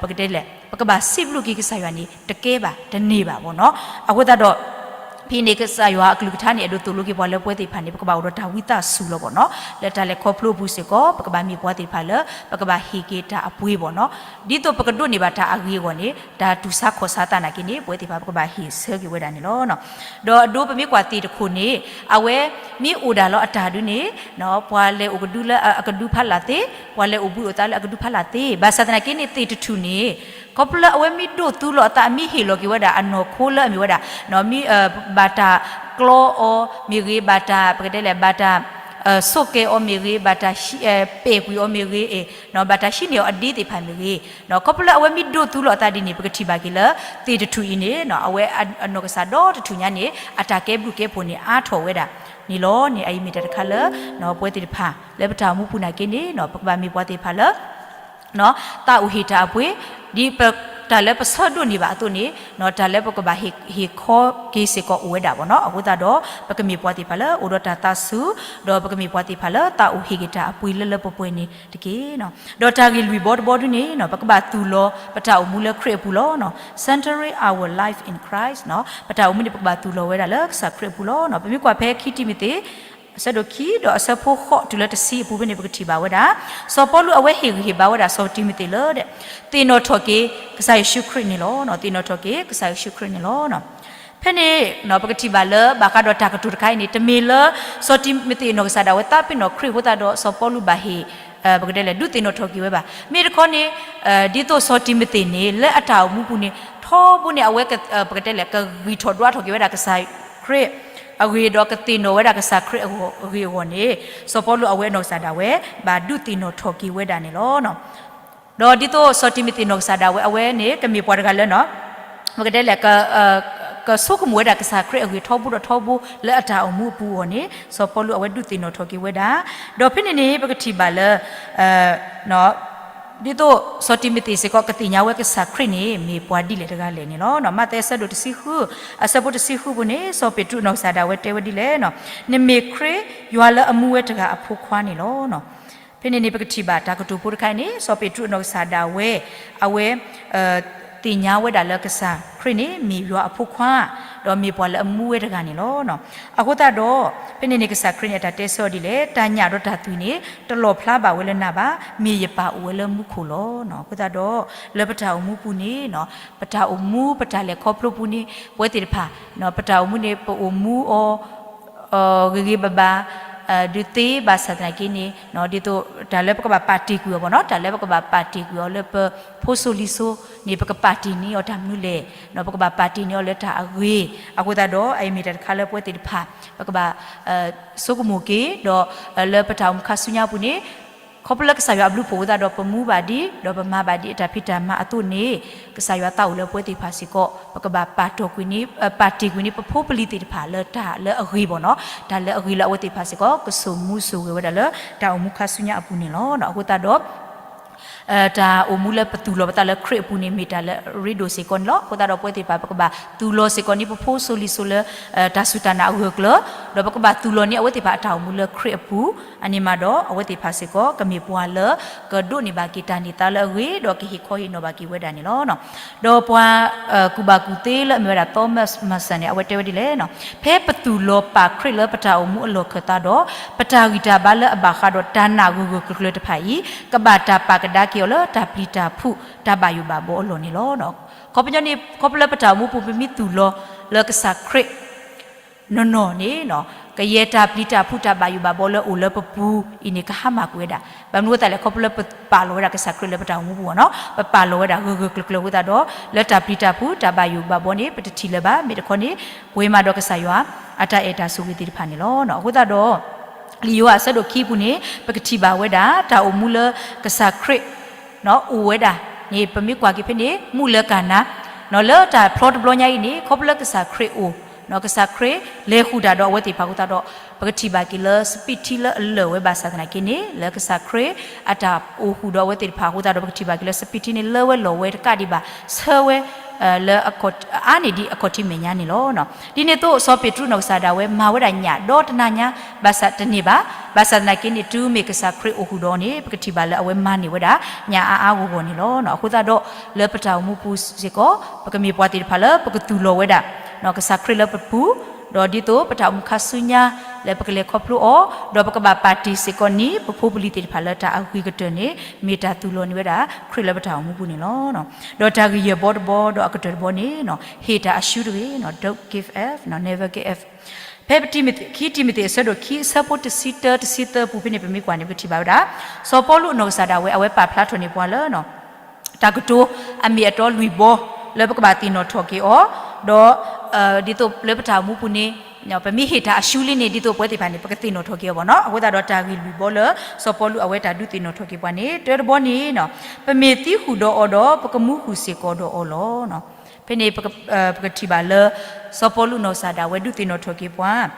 ပကတဲလဲၣ် ပကဘၣ်စံးဘျုးက့ၤကစၢ်ယွၤန့ၣ် တကဲဘၣ် တန့ၢ်ဘၣ်ဘၣ်နီၤ. အဃိသတးဒီး ဖဲန့ၣ်ကစၢ်ယွၤအကလုၢ်ကထါန့ၣ် အဲၣ်ဒိးသိၣ်လိက့ၤပှၤလၢပဝဲသ့ၣ်တဖၣ်န့ၣ် ပကဘၣ်အိၣ်ဒီးတၢ်ဝံသးစူၤလီၤဘၣ်နီၤ. လၢတၢ်လဲၤခီဖျိအပူၤစ့ၢ်ကီး ပကဘၣ်မ့ၢ်ပှၤသ့ၣ်တဖၣ်လၢ ပကဘၣ်ဟ့ၣ်က့ၤတၢ်အပှ့ၤဘၣ်နီၤ. ဒ်သိးပကဒိးန့ၢ်ဘၣ်တၢ်အဂ့ၤအဂီၢ်န့ၣ် တၢ်တူၢ်ဆါခီၣ်ဆါသးနာ်က့န့ၣ် ပဝဲသ့ၣ်တဖၣ်ပကဘၣ်ဟ့ၣ်ဆၢက့ၤဝဲဒၣ်န့ၣ်လီၤ. ဒီးအဒိပမ့ၢ်ကွၢ်သ့ၣ်တခိၣ်န့ၣ် အဝဲမ့ၢ်အိၣ်ဒၣ်လီၤအတၢ်ဒုန့ၣ် ပှၤလဲၤအိၣ်ကဒုလၢအကဒုဖးလာ်သ့, ပှၤလဲၤအိၣ်ဘှံးအိၣ်သါလၢအကဒုဖးလာ်သ့, ဘၣ်ဆၣ်သနာ်က့န့ၣ် သ့ၣ်တထူၣ်န့ၣ် ခီဖျိလၢအဝဲမ့ၢ်ဒိၣ်သူလီၤအသး အမ့ၢ်ဟ့ၣ်လီၤက့ၤဝဲဒၣ်အနီၢ်ခိလၢအမ့ၢ်ဝဲဒၣ် မ့ၢ် ဘၣ်တၢ်ကျီအီၤမ့ၢ်ဂ့ၤ, ဘၣ်တၢ် ပကတဲလဲၣ် ဘၣ်တၢ် ဆိၣ်ကဲအီၤမ့ၢ်ဂ့ၤ, ဘၣ်တၢ်ပဲာ်ကွံာ်အီၤမ့ၢ်ဂ့ၤ, ဘၣ်တၢ်ဟံးန့ၢ်အီၤအဒ့သ့ၣ်တဖၣ်မ့ၢ်ဂ့ၤ, ခီဖျိလၢအဝဲမ့ၢ်ဒိးသူလီၤအသးဒ်န့ၣ် ပကထံၣ်ဘၣ်က့ၤလၢ သ့ၣ်တထူၣ်အံၤန့ၣ် အဝဲအနီၢ်ကစၢ်ဒီတထူၣ်ညါန့ၣ် အတၢ်ကဲဘျုးကဲဖှိၣ်န့ၣ် အါထီၣ်ဝဲဒၣ်န့ၣ်လီၤန့ၣ်. အအံၤမ့ၢ်တၢ်တခါလၢ ပဝဲသ့ၣ်တဖၣ်လၢပတၢ်အိၣ်မူပူၤနာ်က့န့ၣ် ပကဘၣ်မ့ၢ်ပှၤသ့ၣ်တဖၣ်လၢ သးအိၣ်ဟ့ၣ်တၢ်အပှ့ၤ, ဒ်ပတၢ်လၢပဆၢဒိးန့ၢ်ဘၣ်အသိးန့ၣ် တၢ်လၢပကဘၣ်ဟ့ၣ်ခီက့ၤစ့ၢ်ကီးအိၣ်ဝဲဒၣ်ဘၣ်နီၤ. အဃိသတးဒီး ပကမ့ၢ်ပှၤသ့ၣ်တဖၣ်လၢအိၣ်ဒီးတၢ်သးစူၤ, ဒီးပကမ့ၢ်ပှၤသ့ၣ်တဖၣ်လၢသးအိၣ်ဟ့ၣ်က့ၤတၢ်အပှ့ၤလၢလၢပှဲၤပှဲၤန့ၣ်တက့ၢ်. ဒီးတၢ်ဂ့ၢ်လွံၢ်ဘီတဘီဒုန့ၣ် ပကဘၣ်သူၣ်လီၤပတၢ်အိၣ်မူလၢခရံာ်အပူၤလီၤ. Centering our life in Christ ပတၢ်အိၣ်မူန့ၣ် ပကဘၣ်သူၣ်လီၤဝဲဒၣ်လၢကစၢ်ခရံာ်အပူၤလီၤ. ပမ့ၢ်ကွၢ်ဖဲခံတံၤမသ့း အဆၢဒိၣ်ခံ ဒီးအဆၢဖိဃိးတုၤလၢတဆံအပူၤဖဲန့ၣ် ပကထံၣ်ဘၣ်ဝဲဒၣ် စီၤပီလူးအဝဲဟ့ၣ်ဂံၢ်ဟ့ၣ်ဘါဝဲဒၣ်စီၤတံၤမသ့းလၢ သ့ၣ်နီၣ်ထီၣ်က့ၤကစၢ်ယ့ၣ်ၡူးခရံာ်န့ၣ်လီၤ. သ့ၣ်နီၣ်ထီၣ်က့ၤကစၢ်ယ့ၣ်ၡူးခရံာ်န့ၣ်လီၤ. ဖဲန့ၣ် ပကထံၣ်ဘၣ်လၢဘၣ်ဃးဒီးတၢ်ကတိၤတခါအံၤန့ၣ် တမ့ၢ်လၢစီၤတံၤမသ့းအနီၢ်ကစၢ်ဒၣ်ဝဲသးပ့ၤနီၣ်ခရံာ်အဃိသတးဒီး စီၤပီလူးဘၣ်ဟ့ၣ် ပကတဲလဲၣ် ဒုးသ့ၣ်နီၣ်ထီၣ်က့ၤဝဲဘၣ်. မ့ၢ်တခီန့ၣ် ဒ်သိးစီၤတံၤမသ့းန့ၣ် လၢအတၢ်အိၣ်မူပူၤန့ၣ် ထီဘိန့ၣ် အဝဲ ပကတဲလဲၣ် ကဂံၢ်ထီၣ်ဒွးထီၣ်က့ၤဝဲဒၣ်ကစၢ်ခရံာ်အဂ့ၢ် ဒီးကသ့ၣ်နီၣ်ဝဲဒၣ်ကစၢ်ခရံာ်အဂ့ၢ်အဂီၢ်န့ၣ် စီၤပီလူးအဝဲအနီၢ်ကစၢ်ဒၣ်ဝဲ ဘၣ်ဒုးသ့ၣ်နီၣ်ထီၣ်က့ၤဝဲဒၣ်န့ၣ်လီၤ. ဒီးဒ်သိးစီၤတံၤမသ့းနီၢ်ကစၢ်ဒၣ်ဝဲ အဝဲန့ၣ် ကမ့ၢ်ပှၤတဂၤလၢ ပကတဲလဲၣ် ကဆိကမိၣ်ဝဲဒၣ်ကစၢ်ခရံာ်အဂ့ၢ်ထီဘိဒီးထီဘိလၢအတၢ်အိၣ်မူအပူၤအဂီၢ်န့ၣ် စီၤပီလူးအဝဲဒုးသ့ၣ်နီၣ်ထီၣ်က့ၤဝဲဒၣ်. ဒီးဖဲန့ၣ်န့ၣ် ပကထံၣ်ဘၣ်လၢ ဒ်သိးစီၤတံၤမသ့းစ့ၢ်ကီးကသ့ၣ်ညါဝဲကစၢ်ခရံာ်န့ၣ် မ့ၢ်ပှၤဒ်လဲၣ်တဂၤလဲၣ်န့ၣ်လီၤ. မးသဲအဆၢဒိၣ်တဆံဃု အဆၢဖိတဆံဃုပူၤန့ၣ် စီၤပ့းတရူးအနီၢ်ကစၢ်ဒၣ်ဝဲတဲဝဲဒ်လဲၣ်, နမ့ၢ်ခရံာ် ယွၤလၢအမူဝဲတဂၤအဖိခွါန့ၣ်လီၤ. ဖဲန့ၣ်န့ၣ် ပကထံၣ်ဘၣ်တၢ်ကတိၤဖိတခါအံၤန့ၣ် စီၤပ့းတရူးအနီၢ်ကစၢ်ဒၣ်ဝဲ အဝဲ သ့ၣ်ညါဝဲဒၣ်လၢကစၢ်ခရံာ်န့ၣ် မ့ၢ်ယွၤအဖိခွါ, ဒီးမ့ၢ်ပှၤလၢအမူဝဲတဂၤန့ၣ်လီၤ. အဃိသတးဒီး ဖဲန့ၣ်န့ၣ် ကစၢ်ခရံာ်န့ၣ် အတၢ်တဲဆၢအီၤဒ်လဲၣ်, တၢ်ညၣ်ဒီးတၢ်သွံၣ်န့ၣ် တလီၣ်ဖျါဘၣ်ဝဲလၢနၤဘၣ်, မ့ၢ်ယပၢ်အိၣ်ဝဲလၢမူခိၣ်လီၤ. အဃိသတးဒီး လၢပတၢ်အိၣ်မူပူၤန့ၣ် ပတၢ်အိၣ်မူ ပတၢ်လဲၤခီဖျိပူၤန့ၣ် ပဝဲသ့ၣ်တဖၣ် ပတၢ်အိၣ်မူန့ၣ် ပအိၣ်မူအီၤ ဂ့ၤဂ့ၤဘၣ်ဘၣ် ဒုးသ့ဘၣ်ဆၣ်သနာ်က့န့ၣ် ဒ်သိးတၢ်လၢပကဘၣ်ပာ်တ့ၢ်ကွံာ်အီၤဘၣ်နီၤ, တၢ်လၢပကဘၣ်ပာ်တ့ၢ်ကွံာ်အီၤလၢပဖိစိၤလံၤစိၤန့ၣ် ပကပာ်တ့ၢ်န့ၢ်အီၤတၢ်မနုၤလဲၣ်, ပကဘၣ်ပာ်တ့ၢ်န့ၢ်အီၤလၢတၢ်အဂ့ၤ. အဃိသတးဒီး အအံၤမ့ၢ်တၢ်တခါလၢပဝဲသ့ၣ်တဖၣ် ပကဘၣ် ဆိကမိၣ်က့ၤ ဒီး လၢပတၢ်အိၣ်မူခါဆူညါပူၤန့ၣ် ခီဖျိလၢကစၢ်ယွၤအဘျုးဖှိၣ်အဃိသတးဒီး ပမူဘၣ်ဒံး ဒီးပမၤဘၣ်ဒံးအတၢ်ဖံးတၢ်မၤအသိးန့ၣ် ကစၢ်ယွၤသးအိၣ်လၢပဝဲသ့ၣ်တဖၣ်စ့ၢ်ကီး ပကဘၣ်ပာ်တ့ၢ်ကွံာ်န့ၢ် ပာ်တ့ၢ်ကွံာ်န့ၢ် ပဖိပလံၤသ့ၣ်တဖၣ်လၢတၢ်လၢအဂ့ၤဘၣ်နီၤ, တၢ်လၢအဂ့ၤလၢအဝဲသ့ၣ်တဖၣ်စ့ၢ်ကီး ကစိာ်မူစိာ်ဂဲၤဝဲဒၣ်လၢတၢ်အိၣ်မူခါဆူညါအပူၤန့ၣ်လီၤ. အဃိသတးဒီး တၢ်အိၣ်မူလၢပသူၣ်လီၤပသးလၢခရံာ်အပူၤန့ၣ် မ့ၢ်တၢ်လၢအရ့ဒိၣ်စ့ၢ်ကီးန့ၣ်လီၤ. အဃိသတးဒီး ပဝဲသ့ၣ်တဖၣ် ပကဘၣ်သူၣ်လီၤစ့ၢ်ကီးန့ၢ် ပဖိစိၤလံၤစိၤလၢ တၢ်စူၢ်တၢ်နာ်အဂၢၢ်အကျၢၤ, ဒီးပကဘၣ်သူၣ်လီၤန့ၢ်အဝဲသ့ၣ်တဖၣ်အတၢ်အိၣ်မူလၢခရံာ်အပူၤ, အန့ၣ်မးဒီး အဝဲသ့ၣ်တဖၣ်စ့ၢ်ကီး ကမ့ၢ်ပှၤလၢ ကဒိးန့ၢ်ဘၣ်က့ၤတၢ်န့ၢ်သါလၢအဂ့ၤ ဒီးကဟ့ၣ်ခီဟ့ၣ်နီၤဘၣ်က့ၤဝဲဒၣ်န့ၣ်လီၤ. ဒီးပှၤ ကူၣ်ဘၣ်ကူၣ်သ့လၢအမ့ၢ်ဝဲဒၣ် Thomas Monson န့ၣ် အဝဲတဲဝဲဒ်လဲၣ်, ဖဲပသူၣ်လီၤပာ်ခရံာ်လၢပတၢ်အိၣ်မူအလီၢ်ခၢၣ်သးဒီး ပတၢ်ဂံၢ်တၢ်ဘါလၢအဘၣ်ဃးဒီးတၢ်နာ်ဂၢၢ်ဂၢၢ်ကျၢၤကျၢၤတဖၣ်အံၤ ကဘၣ်တၢ်ပာ်ကဒါက့ၤအီၤလၢတၢ်ပျံၤတၢ်ဖုးတၢ်ဘၣ်ယိၣ်ဘၣ်ဘီအလီၢ်န့ၣ်လီၤ. ခီပညီန့ၣ် ခီဖျိလၢပတၢ်အိၣ်မူပူၤ ပမ့ၢ်သူၣ်လီၤလၢကစၢ်ခရံာ် နီၢ်နီၢ်န့ၣ် ကယဲၢ်တၢ်ပျံၤတၢ်ဖုးတၢ်ဘၣ်ယိၣ်ဘၣ်ဘီလၢအိၣ်လၢပပူၤအံၤန့ၣ် ကဟါမၢ်ကွံာ်ဝဲဒၣ်. ဘၣ်မနုၤအဃိသတးလဲၣ် ခီဖျိလၢပပာ်လီၤဝဲဒၣ်ကစၢ်ခရံာ်လၢပတၢ်အိၣ်မူပူၤဘၣ်နီၤ, ပပာ်လီၤဝဲဒၣ်ဂၢၢ်ဂၢၢ်ကျၢၤကျၢၤအဃိသတးဒီး လၢတၢ်ပျံၤတၢ်ဖုးတၢ်ဘၣ်ယိၣ်ဘၣ်ဘီန့ၣ် ပတထံၣ်လၢၤဘၣ်. မ့ၢ်တခီန့ၣ် ပှဲၤမးဒီးကစၢ်ယွၤ အတၢ်အဲၣ်တၢ်ဆိၣ်ဂ့ၤသ့ၣ်တဖၣ်န့ၣ်လီၤ. အဃိသတးဒီး လံာ်ယိၤဟၣ်အဆၢဒိၣ်ခံပူၤန့ၣ် ပကထံၣ်ဘၣ်ဝဲဒၣ် တၢ်အိၣ်မူလၢကစၢ်ခရံာ် အိၣ်ဝဲဒၣ်န့ၣ် ပမ့ၢ်ကွၢ်က့ၤဖဲန့ၣ် မူးလၢကၤနါ လၢတၢ်ဖျီတဘျီညါအံၤန့ၣ် ခီဖျိလၢကစၢ်ခရံာ်အိၣ် ကစၢ်ခရံာ်လဲၤဃုာ်တၢ်ဒီးအဝဲသ့ၣ်တဖၣ်အဃိသတးဒီး ပကထံၣ်ဘၣ်က့ၤလၢစပံးထံလၢအလၢာ်ဝဲဘၣ်ဆၣ်သနာ်က့န့ၣ် လၢကစၢ်ခရံာ်အတၢ်အိၣ်ဃုာ်ဒီးအဝဲသ့ၣ်တဖၣ်အဃိသတးဒီး ပကထံၣ်ဘၣ်က့ၤလၢစပံးထံန့ၣ် လၢဝဲလီၤဝဲတကးဒံးဘၣ် ဆၢဝဲ လၢ အါန့ၢ်ဒံးအခီၣ်ထံးမဲာ်ညါန့ၣ်လီၤ. ဒ်န့ၣ်အသိး စီၤပ့းတရူးနီၢ်ကစၢ်ဒၣ်ဝဲ မၤဝဲဒၣ်ညၣ်ဒီတနၤညါ ဘၣ်ဆၣ်တန့ၢ်ဘၣ်. ဘၣ်ဆၣ်သနာ်က့န့ၣ် တုၤမ့ၢ်ကစၢ်ခရံာ်အိၣ်ဃုာ်ဒီးန့ၣ် ပကထံၣ်ဘၣ်လၢအဝဲမၤန့ၢ်ဝဲဒၣ် ညၣ်အါအါဂီၢ်ဂီၢ်န့ၣ်လီၤ. အဃိသတးဒီး လၢပတၢ်အိၣ်မူပူၤစ့ၢ်ကီး ပကမ့ၢ်ပှၤသ့ၣ်တဖၣ်လၢပကသူၣ်လီၤဝဲဒၣ် ကစၢ်ခရံာ်လၢပပူၤ, ဒီးဒ်သိးပတၢ်အိၣ်မူခါဆူညါ လၢပကလဲၤခီဖျိအီၤ, ဒီးပကဘၣ်ပာ်တ့ၢ်စ့ၢ်ကီးန့ၢ် ပဖိပလံၤသ့ၣ်တဖၣ်လၢတၢ်အဂ့ၤကတၢၢ်န့ၣ် မ့ၢ်တၢ်သူၣ်လီၤန့ၢ်ဝဲဒၣ် ခရံာ်လၢပတၢ်အိၣ်မူပူၤန့ၣ်လီၤ. ဒီးတၢ်ဂ့ၢ်ယဲၢ်ဘီတဘီ ဒီးအကတၢၢ်တဘီန့ၣ် ဟ့ၣ်တၢ်အရှုံးတဂ့ၤ, don't give up, never give up. ဖဲခံတံၤမသ့းအဆၢဒိၣ်ခံ အဆၢဖိတဆံတၢ တဆံသၢပူၤဖဲန့ၣ် ပမ့ၢ်ကွၢ်န့ၣ် ပကထံၣ်ဘၣ်ဝဲဒၣ် စီၤပီလူးအနီၢ်ကစၢ်ဒၣ်ဝဲ အဝဲပာ်ဖျါထီၣ်န့ၢ်ပှၤလၢ တၢ်ကတိၤအမ့ၢ်အတီလွံၢ်ဘီ လၢပကဘၣ်သ့ၣ်နီၣ်ထီၣ်က့ၤအီၤ, ဒီး ဒ်သိးလၢပတၢ်အိၣ်မူပူၤန့ၣ် ပမ့ၢ်ဟ့ၣ်တၢ်အရှုံးလံန့ၣ် ဒ်သိးပဝဲသ့ၣ်တဖၣ်န့ၣ် ပကသ့ၣ်နီၣ်ထီၣ်က့ၤအီၤဘၣ်နီၤ. အဃိသတးဒီးတၢ်ဂ့ၢ်လွံၢ်ဘီလၢ စီၤပီလူးအဝဲတၢ်ဒုးသ့ၣ်နီၣ်ထီၣ်က့ၤပှၤန့ၣ် တၢတဘီန့ၣ် ပမ့ၢ်သံဃုာ်ဒီးအီၤဒီး ပကမူဃုာ်စ့ၢ်ကီးဒီးအီၤလီၤ. ဖဲန့ၣ် ပကထံၣ်ဘၣ်လၢ စီၤပီလူးနီၢ်ကစၢ်ဒၣ်ဝဲဒုးသ့ၣ်နီၣ်ထီၣ်က့ၤပှၤ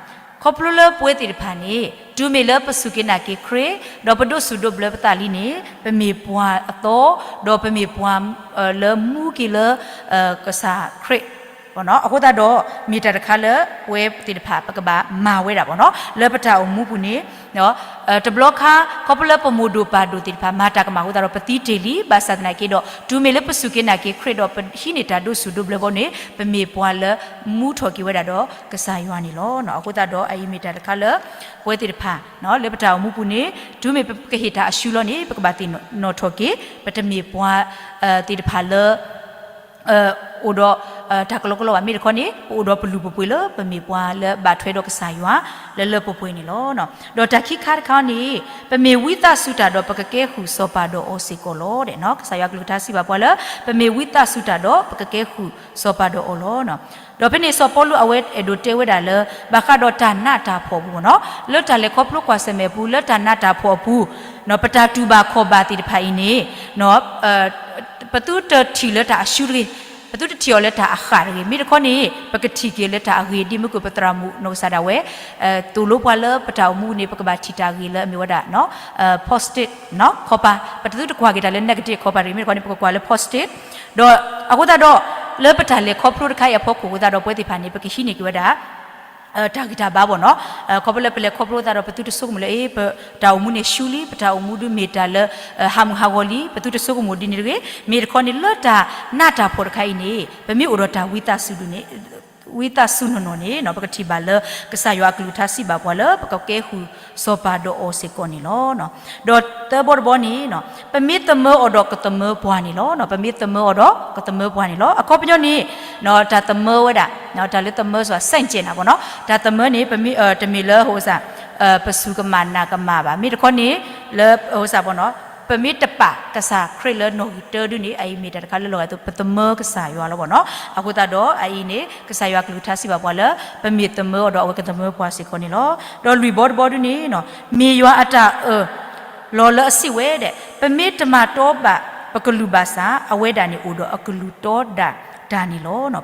ခီဖျိလၢပဝဲသ့ၣ်တဖၣ်န့ၣ် တုၤမ့ၢ်လၢပစူၢ်က့ၤနာ်က့ၤခရံာ် ဒီးပဒိးစူၢ်ဒိးဘျၢပသးလံန့ၣ် ပမ့ၢ်ပှၤအသီ ဒီးပမ့ၢ်ပှၤလၢမူက့ၤလၢ ကစၢ်ခရံာ် အဃိသတးဒီး မ့ၢ်တၢ်တခါလၢ ပဝဲသ့ၣ်တဖၣ် ပကဘၣ်မၤဝဲဒၣ်ဘၣ်နီၤ လၢပတၢ်အိၣ်မူပူၤန့ၣ် တဘျီခါ ခီဖျိလၢပမိၢ်ဒိၣ်ပၢ်ဒိၣ်သ့ၣ်တဖၣ် မၤတၢ်ကမၣ်အဃိသတးဒီး ပသံတ့ၢ်လံ ဘၣ်ဆၣ်သနာ်က့ဒီး တုၤမ့ၢ်လၢပစူၢ်က့ၤနာ်က့ၤခရံာ်ဒီး ပဟံးန့ၢ်တၢ်ဒိးစူၢ်ဒိးဘျၢဘီန့ၣ် ပမ့ၢ်ပှၤလၢမူထီၣ်က့ၤဝဲဒၣ်ဒီးကစၢ်ယွၤန့ၣ်လီၤ. အဃိသတးဒီး အအံၤမ့ၢ်တၢ်တခါလၢ ပဝဲသ့ၣ်တဖၣ် လၢပတၢ်အိၣ်မူပူၤန့ၣ် တုၤမ့ၢ်ပကဟ့ၣ်တၢ်အရှုံးလီၤန့ၣ် ပကဘၣ်သ့ၣ်နီၣ်ထီၣ်က့ၤ ပတမ့ၢ်ပှၤသ့ၣ်တဖၣ်လၢ အိၣ်ဒီး တၢ်ကလီကလီဘၣ် မ့ၢ်တခီန့ၣ် ပအိၣ်ဒီးပလုၢ်ပပှ့ၤလၢပမ့ၢ်ပှၤလၢဘၣ်ထွဲဒီးကစၢ်ယွၤ လၢလၢပှဲၤပှဲၤန့ၣ်လီၤ. ဒီးတၢ်ခံခါတခါန့ၣ် ပမ့ၢ်ဝံသးစူၤတၢ်ဒီးပကကဲဃုာ်စီၤပၤဒီးအီၤစ့ၢ်ကီးလီၤ. ကစၢ်ယွၤကလုၢ်ကထါစံးဘၣ်ပှၤလၢ ပမ့ၢ်ဝံသးစူၤတၢ်ဒီးပကကဲဃုာ်စီၤပၤဒီးအီၤလီၤ. ဒီးဖဲန့ၣ်စီၤပီလူးအဝဲအဲၣ်ဒိးတဲဝဲဒၣ်လၢ ဘၣ်ဃးဒီးတၢ်နးတၢ်ဖှီၣ်အပူၤနီၤ လၢတၢ်လဲၤခီဖျိကွၢ်ဆၢၣ်မဲာ်အပူၤ လၢတၢ်နးတၢ်ဖှီၣ်အပူၤ ပတၢ်တူၢ်ဘၣ်ခီၣ်ဘၣ်သ့ၣ်တဖၣ်အံၤန့ၣ် ပသုတထံၣ်လၢတၢ်အရှုံးတဂ့ၤ, ပသုတထံၣ်အီၤလၢတၢ်အဃၣ်တဂ့ၤ, မ့ၢ်တခီန့ၣ် ပကထံၣ်က့ၤလၢတၢ်အဂ့ၤ ဒ်မ့ၢ်ကွၢ်ပသရၣ်မုၣ်နီၢ်ကစၢ်ဒၣ်ဝဲ သိၣ်လိပှၤလၢပတၢ်အိၣ်မူန့ၣ် ပကဘၣ်ထံၣ်တၢ်ဂ့ၤလၢအမ့ၢ်ဝဲဒၣ် positive ခီပၤ, ပတသုတကွၢ်က့ၤတၢ်လၢ negative ခီပၤတဂ့ၤ, မ့ၢ်တခီန့ၣ် ပကကွၢ်လၢ positive ဒီးအဃိသတးဒီး လၢပတၢ်လဲၤခီဖျိတခါအံၤအဖီခိၣ်အဃိသတးဒီး ပဝဲသ့ၣ်တဖၣ်န့ၣ် ပကဟံးန့ၢ်က့ၤဝဲဒၣ် တၢ်ဂံၢ်တၢ်ဘါဘၣ်နီၤ, ခီဖျိလၢပလဲၤခီဖျိသတးဒီး ပသုတဆိကမိၣ်လၢ အ့ ပတၢ်အိၣ်မူန့ၣ်ရှုံးလံ, ပတၢ်အိၣ်မူဒုးမ့ၢ်တၢ်လၢ ဟးမုၢ်ဟးဂီၤလံ, ပသုတဆိကမိၣ်ဒ်န့ၣ်တဂ့ၤ, မ့ၢ်တခီန့ၣ် လၢတၢ်နးတၢ်ဖှီၣ်တခါအံၤန့ၣ် ပမ့ၢ်အိၣ်ဒီးတၢ်ဝံသးစူၤဒုးန့ၣ် ဝံသးစူၤနီၢ်နီၢ်န့ၣ် ပကထံၣ်ဘၣ်လၢ ကစၢ်ယွၤအကလုၢ်ကထါစံးဘၣ်ပှၤလၢ ပကကဲဃုာ်စီၤပၤဒီးအီၤစ့ၢ်ကီးန့ၣ်လီၤ. ဒီးသၢဘီတဘီန့ၣ် ပမ့ၢ်သမၢအီၤဒီးကသမၢပှၤန့ၣ်လီၤ. ပမ့ၢ်သမၢအီၤဒီးကသမၢပှၤန့ၣ်လီၤ. အခီပညီန့ၣ် တၢ်သမၢဝဲဒၣ် တၢ်လၢသမၢစ့ၢ်ကီး ဆန့်ကျင်တာပေါ့နော်, တၢ်သမၢန့ၣ် ပမ့ၢ် တမ့ၢ်လၢဟိစၢ် ပစူၢ်ကမၣ်နာ်ကမၣ်ဘၣ်, မ့ၢ်တခီန့ၣ် လၢဟိစၢ်ပေါ့နော်, ပမ့ၢ်တပာ်ကစၢ်ခရံာ်လၢနီၣ်ဂံၢ်တၢဒုန့ၣ် အအံၤမ့ၢ်တၢ်တခါလၢလီၤဂာ်အသိး ပသမၢကစၢ်ယွၤလီၤပေါ့နော်. အဃိသတးဒီးအအံၤန့ၣ် ကစၢ်ယွၤကလုၢ်ကထါစံးဘၣ်ပှၤလၢ ပမ့ၢ်သမၢအီၤဒီးအဝဲကသမၢပှၤစ့ၢ်ကီးန့ၣ်လီၤ. ဒီးလွံၢ်ဘီတဘီဒုန့ၣ် မ့ၢ်ယွၤအတၢ်အၢၣ်လီၤလၢအစံးဝဲဒၣ် ပမ့ၢ်တမၤတီဘၣ်ပကလုၢ်ဘၣ်ဆၣ် အဝဲဒၣ်န့ၣ်အိၣ်ဒီးအကလုၢ်တီဒၣ်တၢ်န့ၣ်လီၤ.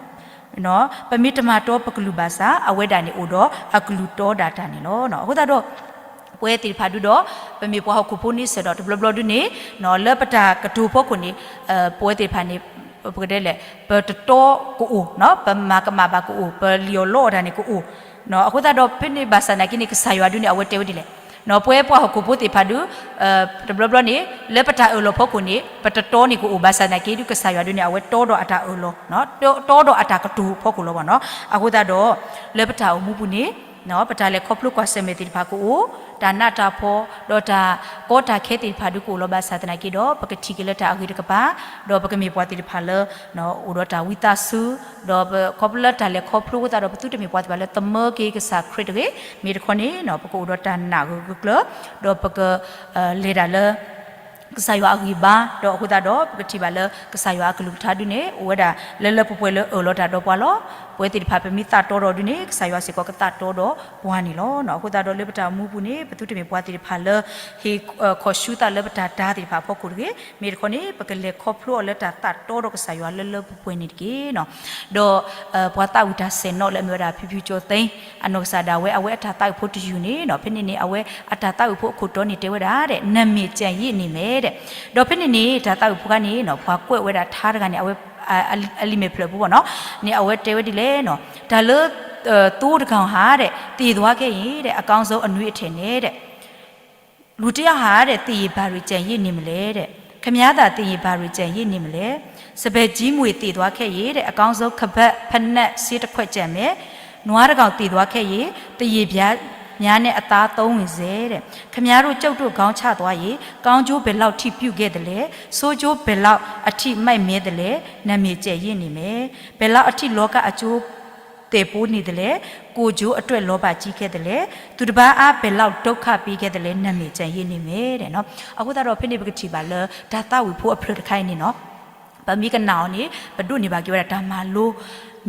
ပမ့ၢ်တမၤတီပကလုၢ်ဘၣ်ဆၣ် အဝဲဒၣ်န့ၣ်အိၣ်ဒီးအကလုၢ်တီဒၣ်တၢ်န့ၣ်လီၤ. အဃိသတးဒီး ပဝဲသ့ၣ်တဖၣ်ဒုဒီး ပမ့ၢ်ပှၤဟီၣ်ခိၣ်ဖိန့ၣ်စ့ၢ်ဒီး တဘျီဘျီဒုန့ၣ် လၢပတၢ်ကတိၤဖီခိၣ်န့ၣ် ပဝဲသ့ၣ်တဖၣ်န့ၣ် ပကတဲလဲၣ် ပတတီကအိၣ်, ပမၤကမၣ်ဘၣ်ကအိၣ်, ပလံၣ်အီၣ်လီအီၣ်တၢ်န့ၣ်ကအိၣ်. အဃိသတးဒီးဖဲန့ၣ်ဘၣ်ဆၣ်သနာ်က့န့ၣ် ကစၢ်ယွၤဒုန့ၣ် အဝဲတဲဝဲဒ်လဲၣ်, ပဝဲပှၤဟီၣ်ခိၣ်ဖိသ့ၣ်တဖၣ်ဒု တဘျီဘျီန့ၣ် လၢပတၢ်အၢၣ်လီၤဖီခိၣ်န့ၣ် ပတတီန့ၣ်ကအိၣ်ဘၣ်ဆၣ်သနာ်က့ဒု ကစၢ်ယွၤဒုန့ၣ် အဝဲတီဒီးအတၢ်အၢၣ်လီၤ, တီဒီးအတၢ်ကတိၤဖီခိၣ်လီၤဘၣ်နီၤ. အဃိသတးဒီး လၢပတၢ်အိၣ်မူပူၤန့ၣ် ပတၢ်လဲၤခီဖျိကွၢ်ဆၢၣ်မဲာ်သ့ၣ်တဖၣ်ကအိၣ်, တၢ်နးတၢ်ဖှီၣ် ဒီးတၢ်ကီတၢ်ခဲသ့ၣ်တဖၣ်ဒုကအိၣ်လီၤဘၣ်ဆၣ်သနာ်က့ဒီး ပကထံၣ်က့ၤလၢတၢ်အဂ့ၤတကပၤ, ဒီးပကမ့ၢ်ပှၤသ့ၣ်တဖၣ်လၢ အိၣ်ဒီးတၢ်ဝံသးစူၤ, ဒီးခီဖျိလၢတၢ်လဲၤခီဖျိအဃိသတးဒီး ပသုတမ့ၢ်ပှၤသ့ၣ်တဖၣ်လၢသမၢက့ၤကစၢ်ခရံာ်တဂ့ၤ, မ့ၢ်တခီန့ၣ် ပကအိၣ်ဒီးတၢ်နာ်ဂၢၢ်ဂၢၢ်ကျၢၤ, ဒီးပက လဲၤတၢ်လၢ ကစၢ်ယွၤအဂံၢ်ဘါ, ဒီးအဃိသတးဒီး ပကထံၣ်ဘၣ်လၢ ကစၢ်ယွၤအကလုၢ်ကထါဒုန့ၣ် အိၣ်ဝဲဒၣ်လၢလၢပှဲၤပှဲၤလၢအၢၣ်လီၤတၢ်ဒီးပှၤလီၤ. ပဝဲသ့ၣ်တဖၣ် ပမ့ၢ်သးတီဒီးဒုန့ၣ် ကစၢ်ယွၤစ့ၢ်ကီးကသးတီဒီးပှၤန့ၣ်လီၤ. အဃိသတးဒီးလၢပတၢ်အိၣ်မူပူၤန့ၣ် ပသုတမ့ၢ်ပှၤသ့ၣ်တဖၣ်လၢ ဟ့ၣ်ခီၣ်ဆူသးလၢပတၢ်တၤသ့ၣ်တဖၣ်အဖီခိၣ်တဂ့ၤ, မ့ၢ်တခီန့ၣ် ပကလဲၤခီဖျိအီၤလၢတၢ်သးတီဒီးကစၢ်ယွၤလၢလၢပှဲၤပှဲၤန့ၣ်တက့ၢ်. ဒီး ပှၤသးဝံၣ်တၢ်ဆဲးနီၣ်လၢအမ့ၢ်ဝဲဒၣ် ဖံဖုကၠီသ့ အနီၢ်ကစၢ်ဒၣ်ဝဲ အဝဲအတၢ်သးဝံၣ်ဖိတယုၢ်န့ၣ်နီၤ, ဖဲန့ၣ်န့ၣ် အဝဲအတၢ်သးဝံၣ်ဖိအခိၣ်တီန့ၣ်တဲဝဲဒၣ် နာမည်ကျန်ရစ်နေမယ် ဒီးဖဲန့ၣ်န့ၣ် တၢ်သးဝံၣ်ဖိခါန့ၣ်နီၤ ပှၤကွဲးဝဲဒၣ်ထါတဂၤန့ၣ် အဝဲ အလံာ်မဲာ်ဖျၢၣ်ဖိဘၣ်နီၤ, န့ၣ်အဝဲတဲဝဲဒ်လဲၣ်နီၤ, တၢ်လၢ သိတဂၤဟါဒီး သေသွားခဲ့ရင်တဲ့ အကောင်းဆုံးအနွေးအထည်နဲ့တဲ့ လူတစ်ယောက်ဟာတဲ့ သေရင်ဘာတွေကျန်ရစ်နေမလဲတဲ့။ ခင်ဗျားသာသေရင်ဘာတွေကျန်ရစ်နေမလဲ။ စပါးကြီးမြွေသေသွားခဲ့ရင်တဲ့ အကောင်းဆုံးခါးပတ်ဖိနပ်စေးတစ်ခွက်ကျန်မယ်။ နွားတစ်ကောင်သေသွားခဲ့ရင် သရေပြားများနဲ့အသားသုံးဝင်စေတဲ့။ ခင်ဗျားတို့ကျုပ်တို့ခေါင်းချသွားရင် ကောင်းကျိုးဘယ်လောက်ထိပြုခဲ့သလဲ။ ဆိုးကျိုးဘယ်လောက်အထိမိုက်မဲသလဲ။ နာမည်ကျန်ရစ်နေမယ်။ ဘယ်လောက်အထိလောကအကျိုး သယ်ပိုးနေသလဲ။ ကိုယ်ကျိုးအတွက်လောဘကြီးခဲ့သလဲ။ သူတစ်ပါးအားဘယ်လောက်ဒုက္ခပေးခဲ့သလဲ။ နာမည်ကျန်ရစ်နေမယ် တဲ့နော်။ အဃိသတးဒီးဖဲန့ၣ်ပကထံၣ်ဘၣ်လၢ တၢ်သးဝံၣ်ဖိအဖျၢၣ်တခါအံၤန့ၣ်နော် ပမ့ၢ်ကနၣ်အီၤန့ၣ် ပဒိးန့ၢ်ဘၣ်က့ၤဝဲဒၣ်တၢ်မၤလိ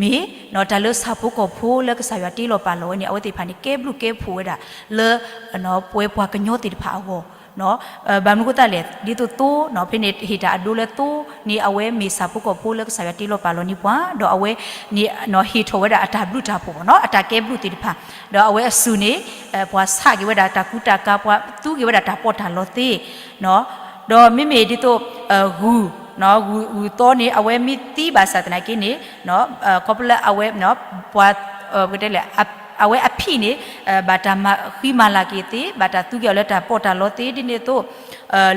မ့ၢ်နီၤ တၢ်လၢဆၣ်ဖိကီၢ်ဖိလၢကစၢ်ယွၤတ့လီၤပာ်လီၤဝဲန့ၣ် အဝဲသ့ၣ်တဖၣ်န့ၣ် ကဲဘျုးကဲဖှိၣ်ဝဲဒၣ်လၢ ပဝဲပှၤကညီသ့ၣ်တဖၣ်အဂီၢ်နီၤ. ဘၣ်မနုၤအဃိသတးလဲၣ် ဒ်သိးသိနီၤ ဖဲန့ၣ်ဟ့ၣ်တၢ်အဒိလၢသိန့ၣ် အဝဲမ့ၢ်ဆၣ်ဖိကီၢ်ဖိလၢကစၢ်ယွၤတ့လီၤပာ်လီၤန့ၢ်ပှၤ ဒီးအဝဲန့ၣ်နီၤ ဟ့ၣ်ထီၣ်ဝဲဒၣ်အတၢ်ဘျုးတၢ်ဖှိၣ်နီၤ အတၢ်ကဲဘျုးသ့ၣ်တဖၣ် ဒီးအဝဲအစူၢ်န့ၣ် ပှၤဆးက့ၤဝဲဒၣ်တၢ်ကူတၢ်ကၤ ပှၤသူက့ၤဝဲဒၣ်တၢ်ပီးတၢ်လီသ့ ဒီးမ့မ့ၢ်ဒ်သိး ဂုၢ် ဂုၢ်သီန့ၣ် အဝဲမ့ၢ်သံဘၣ်ဆၣ်သနာ်က့န့ၣ် ခီဖျိလၢအဝဲ ပှၤ ပကတဲလဲၣ် အဝဲအဖံးန့ၣ် ဘၣ်တၢ်မၤဃံမၤလၤက့ၤသ့ ဘၣ်တၢ်သူက့ၤအီၤလၢတၢ်ပီးတၢ်လီသ့ ဒ်န့ၣ်အသိး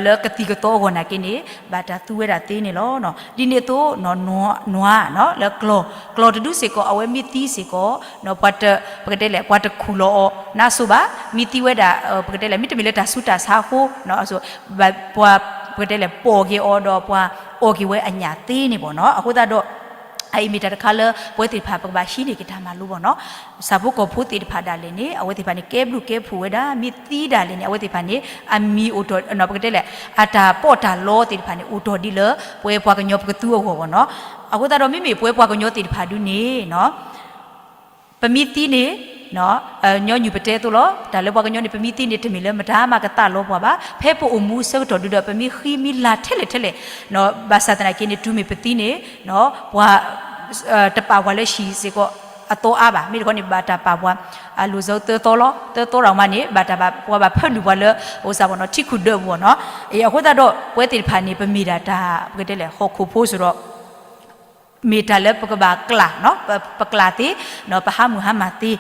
လၢကသံၣ်ကသီအဂီၢ်နာ်က့န့ၣ် ဘၣ်တၢ်သူဝဲဒၣ်သ့န့ၣ်လီၤ. ဒ်န့ၣ်အသိး နွား လၢကျီၢ် ကျီၢ်တဒုစ့ၢ်ကီး အဝဲမ့ၢ်သံစ့ၢ်ကီး ပှၤတ ပကတဲလဲၣ် ပှၤတခူၣ်လီၤအီၤ နါစိၤဘၣ် မ့ၢ်သံဝဲဒၣ် ပကတဲလဲၣ် မ့တမ့ၢ်လၢတၢ်ဆူးတၢ်ဆါအဃိ ပှၤ ပကတဲလဲၣ် ပိာ်က့ၤအီၤဒီးပှၤအီၣ်က့ၤဝဲအညၣ်သ့န့ၣ်ဘၣ်နီၤ. အဃိသတးဒီး အအံၤမ့ၢ်တၢ်တခါလၢ ပဝဲသ့ၣ်တဖၣ်ပကဘၣ်ဟံးန့ၢ်က့ၤတၢ်မၤလိဘၣ်နီၤ. ဆၣ်ဖိကီၢ်ဖိသ့ၣ်တဖၣ်ဒၣ်လဲာ်န့ၣ် အဝဲသ့ၣ်တဖၣ်န့ၣ် ကဲဘျုးကဲဖှိၣ်ဝဲဒၣ် မ့ၢ်သံဒၣ်လဲာ်န့ၣ် အဝဲသ့ၣ်တဖၣ်န့ၣ် အမံၤအိၣ်တီၢ် ပကတဲလဲၣ် အတၢ်ပီးတၢ်လီသ့ၣ်တဖၣ်န့ၣ် အိၣ်တီၢ်ဒ်လၢ ပဝဲပှၤကညီပကသူအဂီၢ်ဘၣ်နီၤ. အဃိသတးဒီး မ့မ့ၢ်ပဝဲပှၤကညီသ့ၣ်တဖၣ်ဒုန့ၣ် ပမ့ၢ်သံန့ၣ် ညီနုၢ်ပတဲအသိးလီၤ. တၢ်လၢပှၤကညီန့ၣ် ပမ့ၢ်သံန့ၣ် တမ့ၢ်လၢမတၤမၤကသးလီပှၤဘၣ်. ဖဲပအိၣ်မူဆၢကတီၢ်ဒုဒီး ပမ့ၢ်ဃံမ့ၢ်လၤထဲလဲၣ်ထဲလဲၣ် ဘၣ်ဆၣ်သနာ်က့န့ၣ် တုၤမ့ၢ်ပသံန့ၣ် ပှၤ တပာ်ပှၤလၢဟံၣ်စ့ၢ်ကီးအသီအါဘၣ်. မ့ၢ်တခီန့ၣ် ဘၣ်တၢ်ပာ်ပှၤ အလိၤစၢသၢသီလီၤ. သၢသီတၢ်မးန့ၣ် ဘၣ်တၢ်ပာ်ပှၤဘၣ်ဖၢနုာ်ပှၤလၢ အိၣ်စၢ်ဘၣ်နီၤ ထံခုၣ်ဒၢးပူၤဘၣ်နီၤ. အဃိသတးဒီး ပဝဲသ့ၣ်တဖၣ်န့ၣ် ပမ့ၢ်ဒၣ်တၢ် ပကတဲလဲၣ် ဟီၣ်ခိၣ်ဖိစ့ၢ်ဒီး မ့ၢ်တၢ်လၢပကဘၣ်ကျၢ် ပကျၢ်သ့ ပဟးမုၢ်ဟါမၢ်သ့.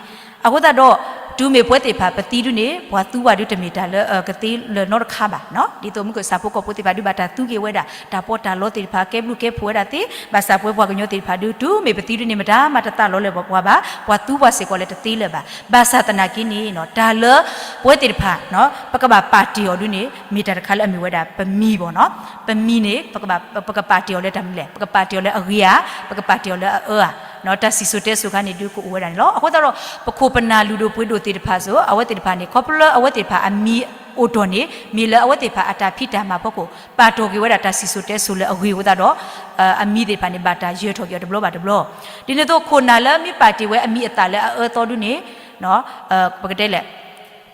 အဃိသတးဒီး တုၤမ့ၢ်ပဝဲသ့ၣ်တဖၣ်ပသံဒုန့ၣ် ပှၤသူဘၣ်ဒုတမ့ၢ်တၢ်လၢကသ့လၢၤနီတခါဘၣ်. ဒ်သိးမုၢ်ကဆၣ်ဖိကီၢ်ဖိသ့ၣ်တဖၣ်ဒု ဘၣ်တၢ်သူက့ၤဝဲဒၣ် တၢ်ပီးတၢ်လီသ့ၣ်တဖၣ် ကဲဘျုးကဲဖှိၣ်ဝဲဒၣ်သ့. ဘၣ်ဆၣ်ပဝဲပှၤကညီသ့ၣ်တဖၣ်ဒု တုၤမ့ၢ်ပသံဒုန့ၣ် မတၤမၤတသးလီလၢၤပှၤဘၣ်, ပှၤသူပှၤစ့ၢ်ကီးလၢတသ့လၢၤဘၣ်. ဘၣ်ဆၣ်သနာ်က့န့ၣ် တၢ်လၢပဝဲသ့ၣ်တဖၣ် ပကဘၣ်ပာ်တ့ၢ်အီၤဒုန့ၣ် မ့ၢ်တၢ်တခါလၢအမ့ၢ်ဝဲဒၣ်ပမံၤဘၣ်နီၤ. ပမံၤန့ၣ် ပကဘၣ် ပကပာ်တ့ၢ်အီၤလၢတၢ်မနုၤလဲၣ်, ပကပာ်တ့ၢ်အီၤလၢအဂ့ၤဧါ, ပကပာ်တ့ၢ်အီၤလၢအအၢဧါ. တၢ်စံၣ်စိၤတဲစိၤခါန့ၣ်ဒုကအိၣ်ဝဲဒၣ်န့ၣ်လီၤ. အဃိသတးဒီး ပခိၣ်ပနၢ်လုၢ်ဒိၣ်ပှ့ၤဒိၣ်သ့ၣ်တဖၣ်စ့ၢ် အဝဲသ့ၣ်တဖၣ်န့ၣ် ခီဖျိလၢအဝဲသ့ၣ်တဖၣ်အမံၤအိၣ်တီၢ်န့ၣ် မ့ၢ်လၢအဝဲသ့ၣ်တဖၣ်အတၢ်ဖံးတၢ်မၤအဖီခိၣ် ပာ်တ့ၢ်က့ၤဝဲဒၣ်တၢ်စံၣ်စိၤတဲစိၤလၢအဂ့ၤအဃိသတးဒီး အမံၤသ့ၣ်တဖၣ်န့ၣ် ဘၣ်တၢ်ယၢၤထီၣ်က့ၤအီၤတဘျီဘၣ်တဘျီ. ဒ်န့ၣ်အသိး ခိၣ်နၢ်လၢမ့ၢ်ပာ်တ့ၢ်ဝဲအမံၤအသၣ်လၢအအၢသီဒုန့ၣ် ပကတဲလဲၣ်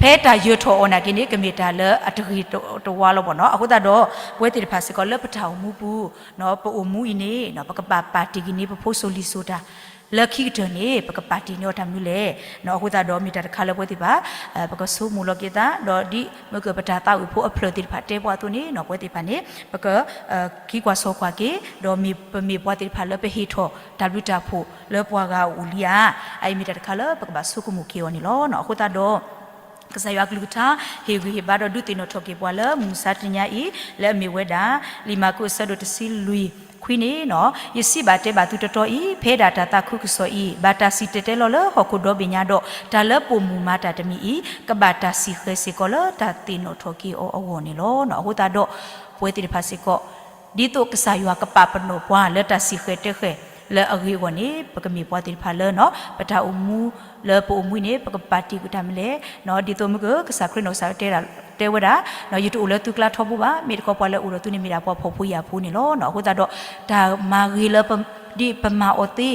ဖဲတၢ်ယၢၤထီၣ်အီၤနာ်က့န့ၣ် ကမ့ၢ်တၢ်လၢအတဂ့ၤတဝါလီၤဘၣ်နီၤ. အဃိသတးဒီး ပဝဲသ့ၣ်တဖၣ်စ့ၢ်ကီးလၢပတၢ်အိၣ်မူပူၤ ပအိၣ်မူအံၤန့ၣ် ပကဘၣ်ပာ်တ့ၢ်က့ၤန့ၢ်ပဖိစိၤလံၤစိၤတၢ် လၢခံကတၢၢ်န့ၣ် ပကပာ်တ့ၢ်န့ၢ်အီၤတၢ်မနုၤလဲၣ်. အဃိသတးဒီး မ့ၢ်တၢ်တခါလၢပဝဲသ့ၣ်တဖၣ် ပကဆိကမိၣ်လီၤက့ၤသး ဒီးဒ်မ့ၢ်ကပတၢ်သးဝံၣ်ဖိအဖျၢၣ်သ့ၣ်တဖၣ်တဲပှၤအသိးန့ၣ် ပဝဲသ့ၣ်တဖၣ်န့ၣ် ပက ခံကွၢ်စီၤကွၢ်က့ၤ ဒီးမ့ၢ်ပမ့ၢ်ပှၤသ့ၣ်တဖၣ်လၢပဟ့ၣ်ထီၣ်တၢ်ဘျုးတၢ်ဖှိၣ်လၢပှၤဂၤအအိၣ်လံဧါ. အအံၤမ့ၢ်တၢ်တခါလၢပကဘၣ်ဆိကမိၣ်က့ၤအီၤန့ၣ်လီၤ. အဃိသတးဒီး ကစၢ်ယွၤအကလုၢ်ကထါ ဟ့ၣ်ဂံၢ်ဟ့ၣ်ဘါဒီးဒုးသ့ၣ်နီၣ်ထီၣ်က့ၤပှၤလၢမုၢ်မဆါတနံၤအံၤ လၢအမ့ၢ်ဝဲဒၣ် လံာ်မၢ်ကူးအဆၢဒိၣ်တဆံလွံၢ်ခွံန့ၣ်နီၤ, ယစံးဘၣ်တဲဘၣ်သုတီတီအံၤ, ဖဲဒၣ်တၢ်သးခုကစီၣ်အံၤ ဘၣ်တၢ်စံၣ်တဲၤတဲလီၤလၢဟီၣ်ခိၣ်ဒီဘ့ၣ်ညါဒီး တၢ်လၢပိာ်မုၣ်မၤတၢ်တမံၤအံၤ ကဘၣ်တၢ်စံၣ်ဃဲၤစ့ၢ်ကီးလၢတၢ်သ့ၣ်နီၣ်ထီၣ်က့ၤအီၤအဂီၢ်န့ၣ်လီၤ. အဃိသတးဒီး ပဝဲသ့ၣ်တဖၣ်စ့ၢ်ကီး ဒ်သိးကစၢ်ယွၤကပာ်ပနီၣ်ပှၤလၢတၢ်စံၣ်ဃဲၤတဲဃဲၤလၢအဂ့ၤအဂီၢ်န့ၣ် ပကမ့ၢ်ပှၤသ့ၣ်တဖၣ်လၢနီၤ ပတၢ်အိၣ်မူလၢပအိၣ်မူအံၤန့ၣ် ပကပာ်တ့ၢ်ကွံာ်တၢ်မနုၤလဲၣ်. ဒ်သိးမ့ၢ်ကစၢ်ခရံာ်နီၢ်ကစၢ်တဲဝဲဒၣ် ယတအိၣ်လၢသုကျါထီဘိဘၣ်, မ့ၢ်တခီပှၤလၢအိၣ်ဒီးသုန့ၣ်မ့ၢ်ဒၣ်ပှၤဖှီၣ်ဖိယာ်ဖိန့ၣ်လီၤ. အဃိသတးဒီး တၢ်မၤဂ့ၤလၢ ဒ်ပမၤအီၤသ့,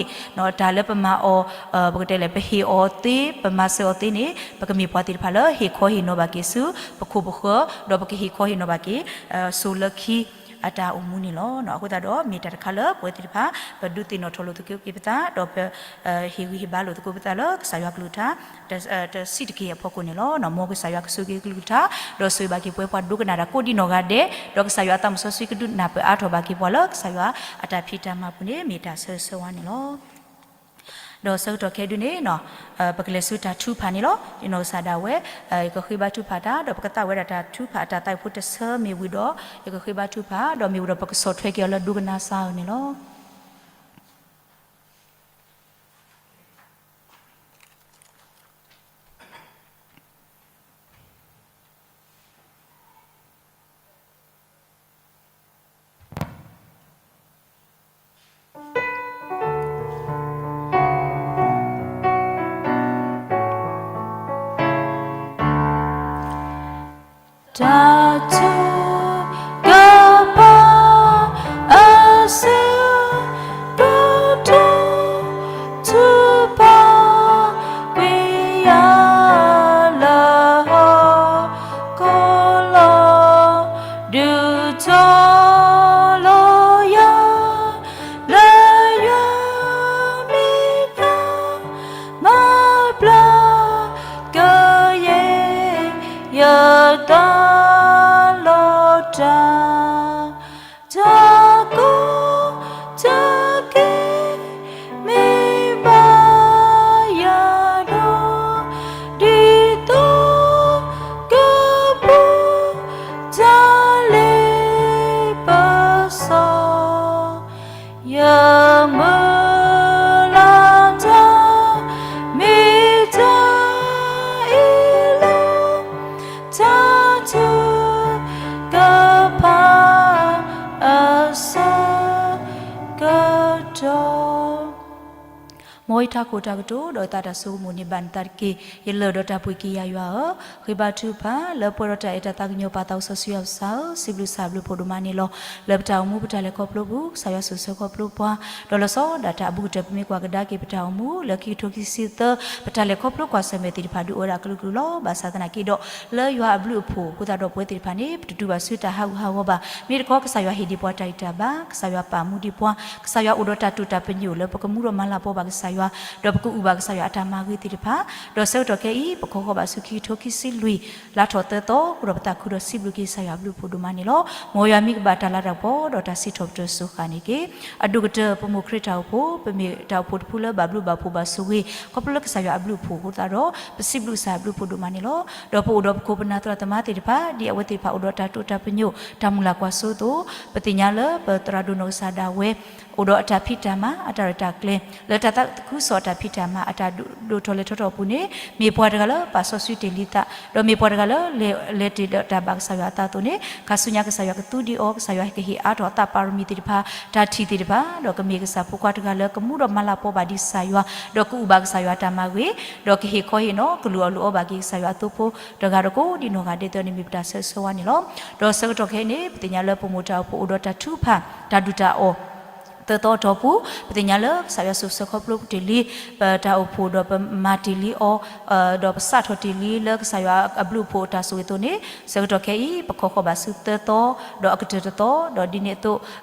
တၢ်လၢပမၤအီၤ ပကတဲလဲၣ် ပဟ့ၣ်အီၤသ့, ပမၤစၢၤအီၤသ့န့ၣ် ပကမ့ၢ်ပှၤသ့ၣ်တဖၣ်လၢဟ့ၣ်ခီဟ့ၣ်နီၤဘၣ်က့ၤဆူ ပခိၣ်ပဃၢၤ, ဒီးပကဟ့ၣ်ခီဟ့ၣ်နီၤဘၣ်က့ၤ စိၤလၢခံ အတၢ်အိၣ်မူန့ၣ်လီၤ. အဃိသတးဒီး မ့ၢ်တၢ်တခါလၢပဝဲသ့ၣ်တဖၣ် ပဒုးသ့ၣ်နီၣ်ထီၣ်လိာ်သကိးက့ၤပသး ဒီးပ ဟ့ၣ်ဂံၢ်ဟ့ၣ်ဘါလိာ်သကိးပသးလၢကစၢ်ယွၤကလုၢ်ကထါ တဆံးတက့ၢ်အဖီခိၣ်န့ၣ်လီၤ. မ်ကစၢ်ယွၤကဆိၣ်ဂ့ၤက့ၤကလုၢ်ကထါ ဒီးဆိၣ်ဂ့ၤဘၣ်က့ၤပဝဲပှၤဒိကနၣ်တၢ်ကိးဒံးနီၢ်ဂၤဒဲး, ဒီးကစၢ်ယွၤအသးမုၣ်စီဆှံကဒုးနၢ်ပၢၢ်အါထီၣ်ဘၣ်က့ၤပှၤလၢကစၢ်ယွၤအတၢ်ဖံးတၢ်မၤပူၤန့ၣ် မ့ၢ်တၢ်ဆၢဂ့ၤဆၢဝါန့ၣ်လီၤ. ဒီးဆၢကတီၢ်ခဲဒုန့ၣ် ပကလဲၤဆူတၢ်ထုကဖၣ်န့ၣ်လီၤ. ယနီၢ်ကစၢ်ဒၣ်ဝဲ ယကဃ့ဘါထုကဖၣ်တၢ် ဒီးပကသးဝဲဒၣ်တၢ်ထုကဖၣ်အတၢ်သးဝံၣ်ဖိတဆၢမ့ၢ်ဝံၤဒီး ယကဃ့ဘါထုကဖၣ် ဒီးမ့ၢ်ဝံၤဒီးပကဆီၣ်ထွဲက့ၤအီၤလၢဒိကနၣ်စၢ်အၢန့ၣ်လီၤ. မုၢ်လၢ်တၢ် မ့ၢ်တၢ်အ့ၣ်လိာ် တၢ်ထုကဖၣ်အဆၢကတီၢ် မ်ယထးခိၣ်တၢ်ကတိၤ ဒီးယသးတၢ်ဆိကမိၣ်န့ၢ်ဘၣ်နသးတက့ၢ်. ယလၢၢ်ဒီးတၢ်ပှ့ၤက့ၤယၤယွၤဧၢ, ဃ့ဘါထုကဖၣ် လၢပှဲၤဒီးတၢ်အဲၣ်တၢ်သးကညီၤ ပၢ်သးစီဆှံယွၤပကစၢ်ဧၢ, စံးဘျုးကစၢ်အဘျုးအဖှိၣ်ဒိၣ်မးန့ၣ်လီၤ. လၢပတၢ်အိၣ်မူပတၢ်လဲၤခီဖျိပူၤ ကစၢ်ယွၤဆိၣ်ဂ့ၤဆၢခီဖျိပှၤ, ဒီးလီၤဆီဒၣ်တၢ်အဘူးကတၢၢ် ပမ့ၢ်ကွၢ်ကဒါက့ၤပတၢ်အိၣ်မူ လၢခံကထိခံဆံသၢ ပတၢ်လဲၤခီဖျိကွၢ်ဆၢၣ်မဲာ်သ့ၣ်တဖၣ် ဒုးအိၣ်ဝဲဒၣ်ကလုာ်ကလုာ်လီၤ. ဘၣ်ဆၣ်သနာ်က့ဒီး လၢယွၤအဘျုးအဖှိၣ်အဃိသတးဒီး ပဝဲသ့ၣ်တဖၣ်န့ၣ် ပတတူၢ်ဘၣ်ဆူတၢ်ဟးဂူာ်ဟးဂီၤဘၣ်. မ့ၢ်တခီ ကစၢ်ယွၤဟ့ၣ်ဒံးပှၤတၢ်ဂံၢ်တၢ်ဘါ, ကစၢ်ယွၤပာ်မူဒံးပှၤ, ကစၢ်ယွၤအိၣ်ဒီးတၢ်တိာ်တၢ်ပညိၣ်လၢပကမူဒီးမၤလၤကပီၤဘၣ်ကစၢ်ယွၤ, ဒီးပကအုၣ်ဘၣ်ကစၢ်ယွၤအတၢ်မၤဂ့ၤသ့ၣ်တဖၣ်, ဒီးဆၢကတီၢ်ခဲအံၤ ပခီဃီၤဘၣ်ဆူခံကထိခံဆံလွံၢ် လါထီၣ်သၢသီ, ဃုာ်ဒီးပသးခုဒီးစံးဘျုးက့ၤကစၢ်ယွၤအဘျုးအဖှိၣ်ဒိၣ်မးန့ၣ်လီၤ. မ်ယွၤမံကဘၣ်တၢ်လၤတၢ်ကပီၤ ဒီးတၢ်စံးထီၣ်ပတြၢၤစၢဃာ်န့ၣ်တက့ၢ်. အဒိၣ်ကတၢၢ် ပမိၢ်ခရံာ်တၢ်အိၣ်ဖှိၣ် ပမ့ၢ်တၢ်အိၣ်ဖှိၣ်တဖုလၢဘၣ်ဘျုးဘၣ်ဖှိၣ်ဘၣ်ဆိၣ်ဂ့ၤ ခီဖျိလၢကစၢ်ယွၤအဘျုးအဖှိၣ်အဃိသတးဒီး ပစံးဘျုးကစၢ်ယွၤအဘျုးအဖှိၣ်ဒိၣ်မးန့ၣ်လီၤ. ဒီးပအိၣ်ဒီးပခိၣ်ပနၢ်သရၣ်သမါသ့ၣ်တဖၣ် ဒ်အဝဲသ့ၣ်တဖၣ်အိၣ်ဒီးတၢ်တိာ်တၢ်ပညိၣ် တၢ်မုၢ်လၢ်ကွၢ်စိအသိး, ပသ့ၣ်ညါလၢပသရၣ်ဒိၣ်နီၢ်ကစၢ်ဒၣ်ဝဲ အိၣ်ဒီးအတၢ်ဖံးတၢ်မၤ အတၢ်ရဲၣ်တၢ်ကျဲၤ လၢတၢ်သးခုကစီၣ်အတၢ်ဖံးတၢ်မၤ အတၢ်ဒိၣ်ထီၣ်လဲၤထီၣ်ထီၣ်အပူၤန့ၣ် မ့ၢ်ပှၤတဂၤလၢပာ်စီဆှံတ့ၢ်လံသး, ဒီးမ့ၢ်ပှၤတဂၤလၢ လဲၤတ့ၢ်ဒီးတၢ်ဘၣ်ကစၢ်ယွၤအသးအသိးန့ၣ် ခါဆူညါကစၢ်ယွၤကသူဒံးအီၤ, ကစၢ်ယွၤကဟ့ၣ်အါထီၣ်အသးပါရမံၤသ့ၣ်တဖၣ်, တၢ်ထံၣ်သ့ၣ်တဖၣ်, ဒီးကမ့ၢ်ကစၢ်ဖိခွါတဂၤလၢကမူဒီးမၤလၤကပီၤဘၣ်ဒံးကစၢ်ယွၤ, ဒီးကအုၣ်ဘၣ်ကစၢ်ယွၤအတၢ်မၤဂ့ၤ, ဒီးကဟ့ၣ်ခီဟ့ၣ်နီၤ ကလုၢ်အီၣ်လုၢ်အီဘၣ်က့ၤကစၢ်ယွၤအသိဖိတဂၤဒီးကိးဒံးနီၢ်ဂၤဒဲးသ့ၣ်န့ၣ် မ့ၢ်ပတၢ်ဆၢဂ့ၤဆၢဝါန့ၣ်လီၤ. ဒီးဆၢကတီၢ်ခဲအံၤန့ၣ် ပသ့ၣ်ညါလၢပမိၢ်တၢ်အိၣ်ဖှိၣ်အိၣ်ဒီးတၢ်ထုကဖၣ် တၢ်ဒုၣ်တၢ်အီၣ် သၢသီအတီၢ်ပူၤ, ပသ့ၣ်ညါလၢကစၢ်ယွၤဆိၣ်ဂ့ၤဆၢခီဖျိတ့ၢ်လံ ပတၢ်အိၣ်ဖှိၣ်ဒီးပမၤတ့ၢ်လံအီၤ, ဒီးပစးထီၣ်တ့ၢ်လံလၢကစၢ်ယွၤအဘျုးအဖှိၣ်အတၢ်ဆိၣ်ဂ့ၤအသိးန့ၣ် ဆၢကတီၢ်ခဲအံၤ ပခီဃီၤဘၣ်ဆူသၢသီ ဒီးအကတၢၢ်တသီ, ဒီးဒ်န့ၣ်အသိး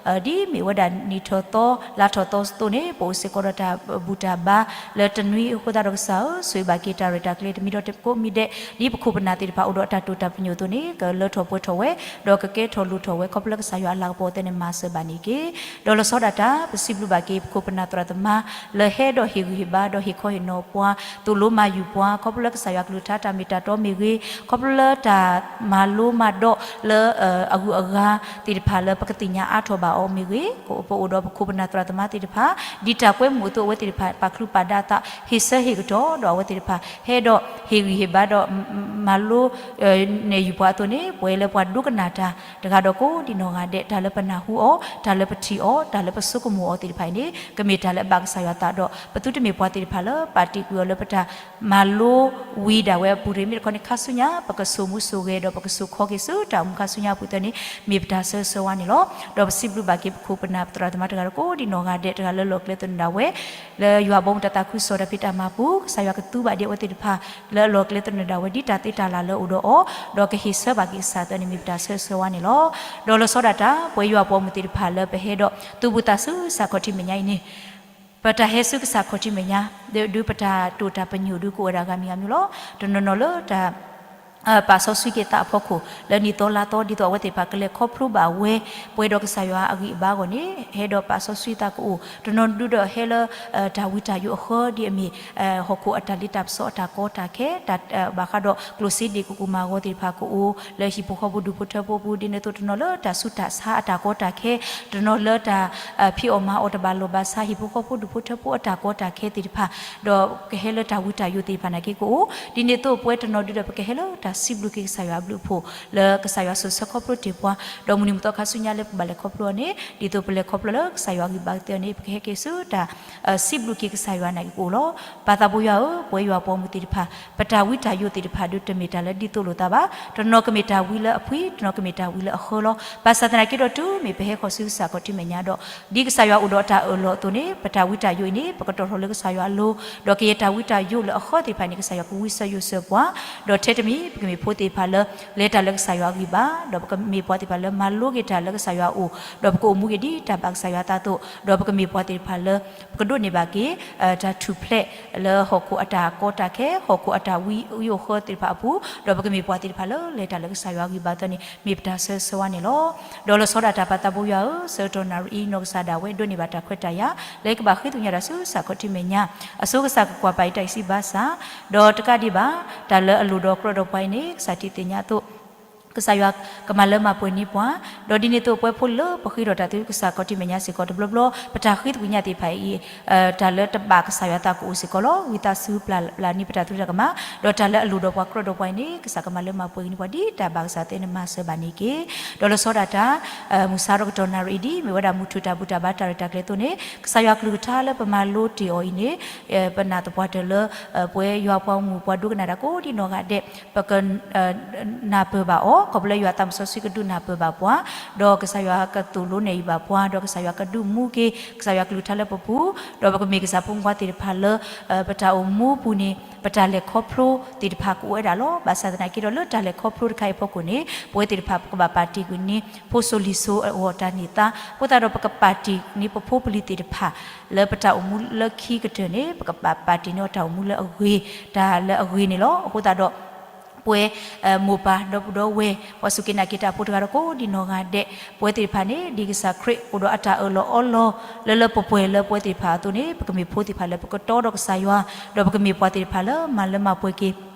ဒ်မ့ၢ်ဝဲဒၣ်နံၣ်ထီၣ်သီ လါထီၣ်သီအသိးန့ၣ် ပအိၣ်စ့ၢ်ကီးဒီးတၢ်ဘူၣ်တၢ်ဘါလၢတနွံအဃိသတးဒီးကစၢ်ဧၢ, ဆိၣ်ဂ့ၤဘၣ်က့ၤတၢ်ရဲၣ်တၢ်ကျဲၤတမံၤဒီးတကိးမံၤဒဲး, ဒ်ပခိၣ်ပနၢ်သ့ၣ်တဖၣ်အိၣ်ဒီးအတၢ်တိာ်တၢ်ပညိၣ်အသိးန့ၣ် ကလၢထီၣ်ပှဲၤထီၣ်ဝဲ, ဒီးကကဲထီၣ်လိၣ်ထီၣ်ဝဲ ခီဖျိလၢကစၢ်ယွၤအလၤကပီၤအသိးန့ၣ် မၤစၢၤဘၣ်န့ၣ်တက့ၢ်. ဒီးလီၤဆီဒၣ်တၢ် ပစံးဘျုးဘၣ်က့ၤ ပခိၣ်ပနၢ်သရၣ်သမါ လၢဟဲဒီးဟ့ၣ်ဂံၢ်ဟ့ၣ်ဘါ ဒီးဟ့ၣ်ခီဟ့ၣ်နီၤပှၤ, သိၣ်လိမၤယုၤပှၤ ခီဖျိလၢကစၢ်ယွၤကလုၢ်ကထါတၢ်မ့ၢ်တၢ်တီမ့ၢ်ဂ့ၤ, ခီဖျိလၢတၢ်မၤလိမၤဒိးလၢ အဂုၤအဂၤသ့ၣ်တဖၣ်လၢပကသ့ၣ်ညါအါထီၣ်ဘၣ်အီၤမ့ၢ်ဂ့ၤ, ပအိၣ်ဒီးပခိၣ်ပနၢ်သရၣ်သမါသ့ၣ်တဖၣ် ဒ်တၢ်ကွဲမုာ်အသိး အဝဲသ့ၣ်တဖၣ် ပာ်ချုးပာ်ဒါအသး ဟ့ၣ်ဆၢဟ့ၣ်ကတီၢ် ဒီးအဝဲသ့ၣ်တဖၣ် ဟဲဒီးဟ့ၣ်ဂံၢ်ဟ့ၣ်ဘါဒီး မၤလိ နဲၣ်ယုၤပှၤအသိးန့ၣ် ပဝဲလၢပှၤဒိကနၣ်တၢ် တဂၤဒီးကိးဒံးနီၢ်ဂၤဒဲး တၢ်လၢပနၢ်ဟူအီၤ, တၢ်လၢပထံၣ်အီၤ, တၢ်လၢပဆိကမိၣ်အီၤသ့ၣ်တဖၣ်အံၤန့ၣ် ကမ့ၢ်တၢ်လၢအဘၣ်ကစၢ်ယွၤသးဒီး ပသုတမ့ၢ်ပှၤသ့ၣ်တဖၣ်လၢပာ်တ့ၢ်ကွံာ်အီၤလၢပတၢ်မၤလိဝံၤဒၣ်ဝဲအပူၤတဂ့ၤ. မ့ၢ်တခီန့ၣ် ခါဆူညါ ပကစိာ်မူစိာ်ဂဲၤဒီးပကစိာ်ခီက့ၤဆူတၢ်အိၣ်မူခါဆူညါအပူၤအသိးန့ၣ် မ့ၢ်ပတၢ်ဆၢဂ့ၤဆၢဝါန့ၣ်လီၤ. ဒီးပစံးဘျုးဘၣ်က့ၤပခိၣ်ပနၢ်ပသရၣ်သမါတဂၤဒီး ကိးဒံးနီၢ်ဂၤဒဲး တဂၤလၢအလီၢ်ကျဲသနၢၣ်ဒၣ်ဝဲ လၢယွၤဘီမုၢ်တၢ်သးခုကစီၣ်တၢ်ဖံးတၢ်မၤပူၤ ကစၢ်ယွၤကသူဘၣ်ဒံးအဝဲသ့ၣ်တဖၣ် လၢအလီၢ်ကျဲသနၢၣ်ဒၣ်ဝဲ ဒ်တၢ်သ့တၢ်လၢ်လၢအအိၣ်ဒီးအီၤ, ဒီးကဟ့ၣ်ဆၢဘၣ်က့ၤကစၢ်အသိးန့ၣ် မ့ၢ်ပတၢ်ဆၢဂ့ၤဆၢဝါန့ၣ်လီၤ. ဒီးလီၤဆီဒၣ်တၢ် ပဝဲယွၤပှၤဂီၢ်မုၢ်သ့ၣ်တဖၣ်လၢပဟဲဒီး သုးဘူးသးဆူကစၢ်ခီၣ်ထံးမဲာ်ညါအံၤန့ၣ် ပတၢ်ဟဲဆူကစၢ်ခီၣ်ထံးမဲာ်ညါ ဒုးပတၢ်တိာ်တၢ်ပညိၣ်ဒုးကအိၣ်ဝဲဒၣ်ဂၤမံၤဂၤမံၤလီၤ. တနီၤနီၤလၢတၢ် ပာ်စီဆှံက့ၤသးအဖီခိၣ် လၢနံၣ်သီလါသီ ဒ်သိးအဝဲသ့ၣ်တဖၣ်ကလဲၤခီဖျိဘၣ်ဝဲ ပှဲၤဒီးကစၢ်ယွၤအဂံၢ်အဘါအဂီၢ်န့ၣ် ဟဲဒီးပာ်စီဆှံသးကအိၣ်, တနီၤဒုးဒီးဟဲလၢ တၢ်ဝံတၢ်ယိးအဃၢ ဒ်အမ့ၢ် ဟီၣ်ခိၣ်အတၢ်လ့တၢ်ပစီအတၢ်ကီတၢ်ခဲ ဘၣ်ဃးဒီးကျိၣ်စ့ဒ့ၣ်ကကူၣ်မၤဂီၤသ့ၣ်တဖၣ်ကအိၣ် လၢဟံၣ်ဖိဃီဖိဒူၣ်ဖိထၢဖိပူၤ ဒ်န့ၣ်အသိးတနီၤလၢတၢ်ဆူးတၢ်ဆါအတၢ်ကီတၢ်ခဲ တနီၤလၢတၢ် ဖံးအီၣ်မၤအီၣ်တဘၣ်လိာ်ဘၣ်ဆါ ဟံၣ်ဖိဃီဖိဒူၣ်ဖိထၢဖိအတၢ်ကီတၢ်ခဲသ့ၣ်တဖၣ် ဒီးကဟဲလၢတၢ်ဝံတၢ်ယိးသ့ၣ်တဖၣ်နာ်က့ကအိၣ်, ဒ်န့ၣ်အသိးပဝဲတနီၤဒုးဒီး ပကဟဲလၢတၢ်စံးဘျုးက့ၤကစၢ်ယွၤအဘျုးအဖှိၣ် လၢကစၢ်ယွၤဆိၣ်ဂ့ၤဆၢခီဖျိတ့ၢ်ပှၤ, ဒီးမုၢ်နံၤမုၢ်သီခါဆူညါလၢပကဘၣ်လဲၤခီဖျိအီၤန့ၣ် ဒ်သိးပလဲၤခီဖျိလၢကစၢ်ယွၤအဂံၢ်ဘါကသ့အီၤန့ၣ် ပကဟဲက့ၤဆူတၢ် စံးဘျုးက့ၤကစၢ်ယွၤနာ်က့ကအိၣ်လီၤ. ပၢ်သးဘိယွၤဧၢ, ပဝဲယွၤပှၤဂီၢ်မုၢ်သ့ၣ်တဖၣ် ပတၢ်ဝံတၢ်ယိးသ့ၣ်တဖၣ်ဒုးတမ့ၢ်တၢ်လၢဒ်သိးလိာ်သးဘၣ်. တနီၤကမ့ၢ်တၢ်ဝံလၢအဖှံ, တနီၤကမ့ၢ်တၢ်ဝံလၢအဃၢလီၤ. ဘၣ်ဆၣ်သနာ်က့ဒီးတုၤမ့ၢ်ပဟဲဃီၤဆူကစၢ်ခီၣ်ထံးမဲာ်ညါဒီး ဒ်ကစၢ်ယွၤအိၣ်ဒီးတၢ်အၢၣ်လီၤအသိးန့ၣ် ပတၢ်ဝံတၢ်ယိးအံၤန့ၣ် ပကတီၢ်ထီၣ်လၢကစၢ်ယွၤအလိၤ, ဒီးကယဲၢ်တၢ်ဝံတၢ်ယိးလၢအဃၢသ့ၣ်တဖၣ်န့ၣ် ကစၢ်ယွၤကဝံဆၢယိာ်ဆၢပှၤ, ဒီးထဲတမံၤ ပကမ့ၢ်ဖိသ့ၣ်တဖၣ်လၢ လဲၤတၢ်လၢကစၢ်ယွၤအဂံၢ်ဘါ, ဒီးပကမ့ၢ်ပှၤသ့ၣ်တဖၣ်လၢမၤလိက့ၤတၢ်လၢကစၢ်ယွၤအအိၣ်, ဒီးပကအိၣ်မူက့ၤဒ်တၢ်ဘၣ်ကစၢ်ယွၤအသးအသိး, ဒီးပကမ့ၢ်ပှၤသ့ၣ်တဖၣ်လၢ ပကဒိးန့ၢ်ဘၣ်က့ၤ တၢ်ထူၣ်ဖျဲးလၢဟီၣ်ခိၣ်အတၢ်ကီတၢ်ခဲ, ဟီၣ်ခိၣ်အတၢ်ဝံယိးဃၢသ့ၣ်တဖၣ်အပူၤ, ဒီးပကမ့ၢ်ပှၤသ့ၣ်တဖၣ်လၢလဲၤတၢ်လၢကစၢ်ယွၤအဂံၢ်ဘါအသိးန့ၣ် မ့ၢ်ပတၢ်ဆၢဂ့ၤဆၢဝါန့ၣ်လီၤ. ဒီးလီၤဆီဒၣ်တၢ်ပၢ်သးဘိယွၤဧၢ, ဆၢကတီၢ်နၣ်ရံၣ်အံၤ နီၢ်ကစၢ်ဒၣ်ဝဲဒိးန့ၢ်ဘၣ်တၢ်ခွဲးတၢ်ယာ် လၢကဘၣ်ဃ့ကညးတၢ်ဆူကစၢ်ခီၣ်ထံးမဲာ်ညါ, အဆိကစၢ်ကကွၢ်ပာ်ယတၢ်အံးစံးဘၣ်ဆၣ်, ဒီးတကးဒံးဘၣ် တၢ်လၢအလိၣ်ဒီးကြၢးဒီးပှၤအံၤန့ၣ် ကစၢ်ထံးသ့ၣ်ညါအသိး ကစၢ်ယွၤကမၤလၢမၤပှဲၤန့ၢ်ပှၤ, ဒီးဒ်န့ၣ်အသိးပဝဲဖိလၢပဃ့ဒီးတၢ်သးခုကစီၣ်ခီၣ်ထံးမဲာ်ညါစ့ၢ်ကီးတဘျီဘျီ ပတၢ်ဃ့သကွံာ်ညါသ့ၣ်တဖၣ်အံၤ တၢ်လၢတဘၣ်ကစၢ်ယွၤအသးကအိၣ်စ့ၢ်ကီးလီၤ. ဝံသးစူၤပျၢ်လၢ်န့ၢ်ပတၢ်သရူးတၢ်ကမၣ်, ဒီးတၢ်လၢအလိၣ်ဒီးပှၤကြၢးဒီးပှၤအံၤန့ၣ် ကစၢ်ကမၤလၢမၤပှဲၤက့ၤန့ၢ်ပှၤဒ်တၢ်ဘၣ်ကစၢ်သးန့ၣ်မၤစၢၤဘၣ်န့ၣ်တက့ၢ်. ဒီးလၢဆီဒၣ်တၢ် မုၢ်ဆါဒီးကတီၢ်နၣ်ရံၣ်အံၤဒ် မ့ၢ်ဝဲဒၣ်မုၢ်ထူၣ်တၢ်ဘူၣ်တၢ်ဘါတၢ်ရဲၣ်တၢ်ကျဲၤအသိးန့ၣ် ကစၢ်ယွၤကလုၢ်ကထါလၢပမၤလိတ့ၢ်အီၤအံၤန့ၣ် ပနာ်သပှၢ်တၢၢ်လၢ ပဝဲယွၤပှၤမူးပှၤဒိကနၣ်တၢ်ကိးဒံနီၢ်ဂၤဒဲး ပက နၢ်ပၢၢ်ဘၣ်အီၤ, ခီဖျိလၢယွၤသးစီဆှံကဒုးနၢ်ပၢၢ်ဘၣ်ပှၤ, ဒီးကစၢ်ယွၤကသိၣ်လိနဲၣ်အုၣ်ဘၣ်ပှၤ, ဒီးကစၢ်ယွၤကဒုးမူက့ၤ ကစၢ်ယွၤကလုၢ်ကထါလၢပပူၤ, ဒီးပကမ့ၢ်ကစၢ်ဖိမုၣ်ဖိခွါသ့ၣ်တဖၣ်လၢ ပတၢ်အိၣ်မူပူၤန့ၣ် ပတၢ်လဲၤခီဖျိသ့ၣ်တဖၣ်ကအိၣ်ဝဲဒၣ်လီၤ. ဘၣ်ဆၣ်သနာ်က့ဒီးလၢတၢ်လဲၤခီဖျိတခါအံၤအဖီခိၣ်န့ၣ် ပဝဲသ့ၣ်တဖၣ်ပကဘၣ်ပာ်တ့ၢ်ကွံာ်န့ၢ် ဖိစိၤလံၤစိၤအဂီၢ်တၢ်န့ၢ်သါ, အဃိသတးဒီးပကပာ်တ့ၢ်န့ၢ်ပဖိပလံၤသ့ၣ်တဖၣ် လၢပတၢ်အိၣ်မူလၢခံကတၢၢ်န့ၣ် ပကဘၣ်ပာ်တ့ၢ်န့ၢ်အီၤတၢ်အိၣ်မူလၢအဂ့ၤ, တၢ်လၢအဂ့ၤန့ၣ်လီၤ. အဃိသတးဒီး ပဝဲ မိၢ်ပၢ်ဒီပုၢ်ဒီဝဲၢ် ပှၤစူၢ်က့ၤနာ်က့ၤတၢ်ဖိတဂၤဒီးကိးဒံနီၢ်ဂၤဒဲး ပဝဲသ့ၣ်တဖၣ်န့ၣ် ဒ်ကစၢ်ခရံာ်အိၣ်ဒီးအတၢ်အၢၣ်လီၤအီလီၤ လၢလၢပှဲၤပှဲၤလၢပဝဲသ့ၣ်တဖၣ်အသိးန့ၣ် ပကမ့ၢ်ဖိသ့ၣ်တဖၣ်လၢပကတီဒီးကစၢ်ယွၤ, ဒီးပကမ့ၢ်ပှၤသ့ၣ်တဖၣ်လၢမၤလၢမၤပှဲၤက့ၤ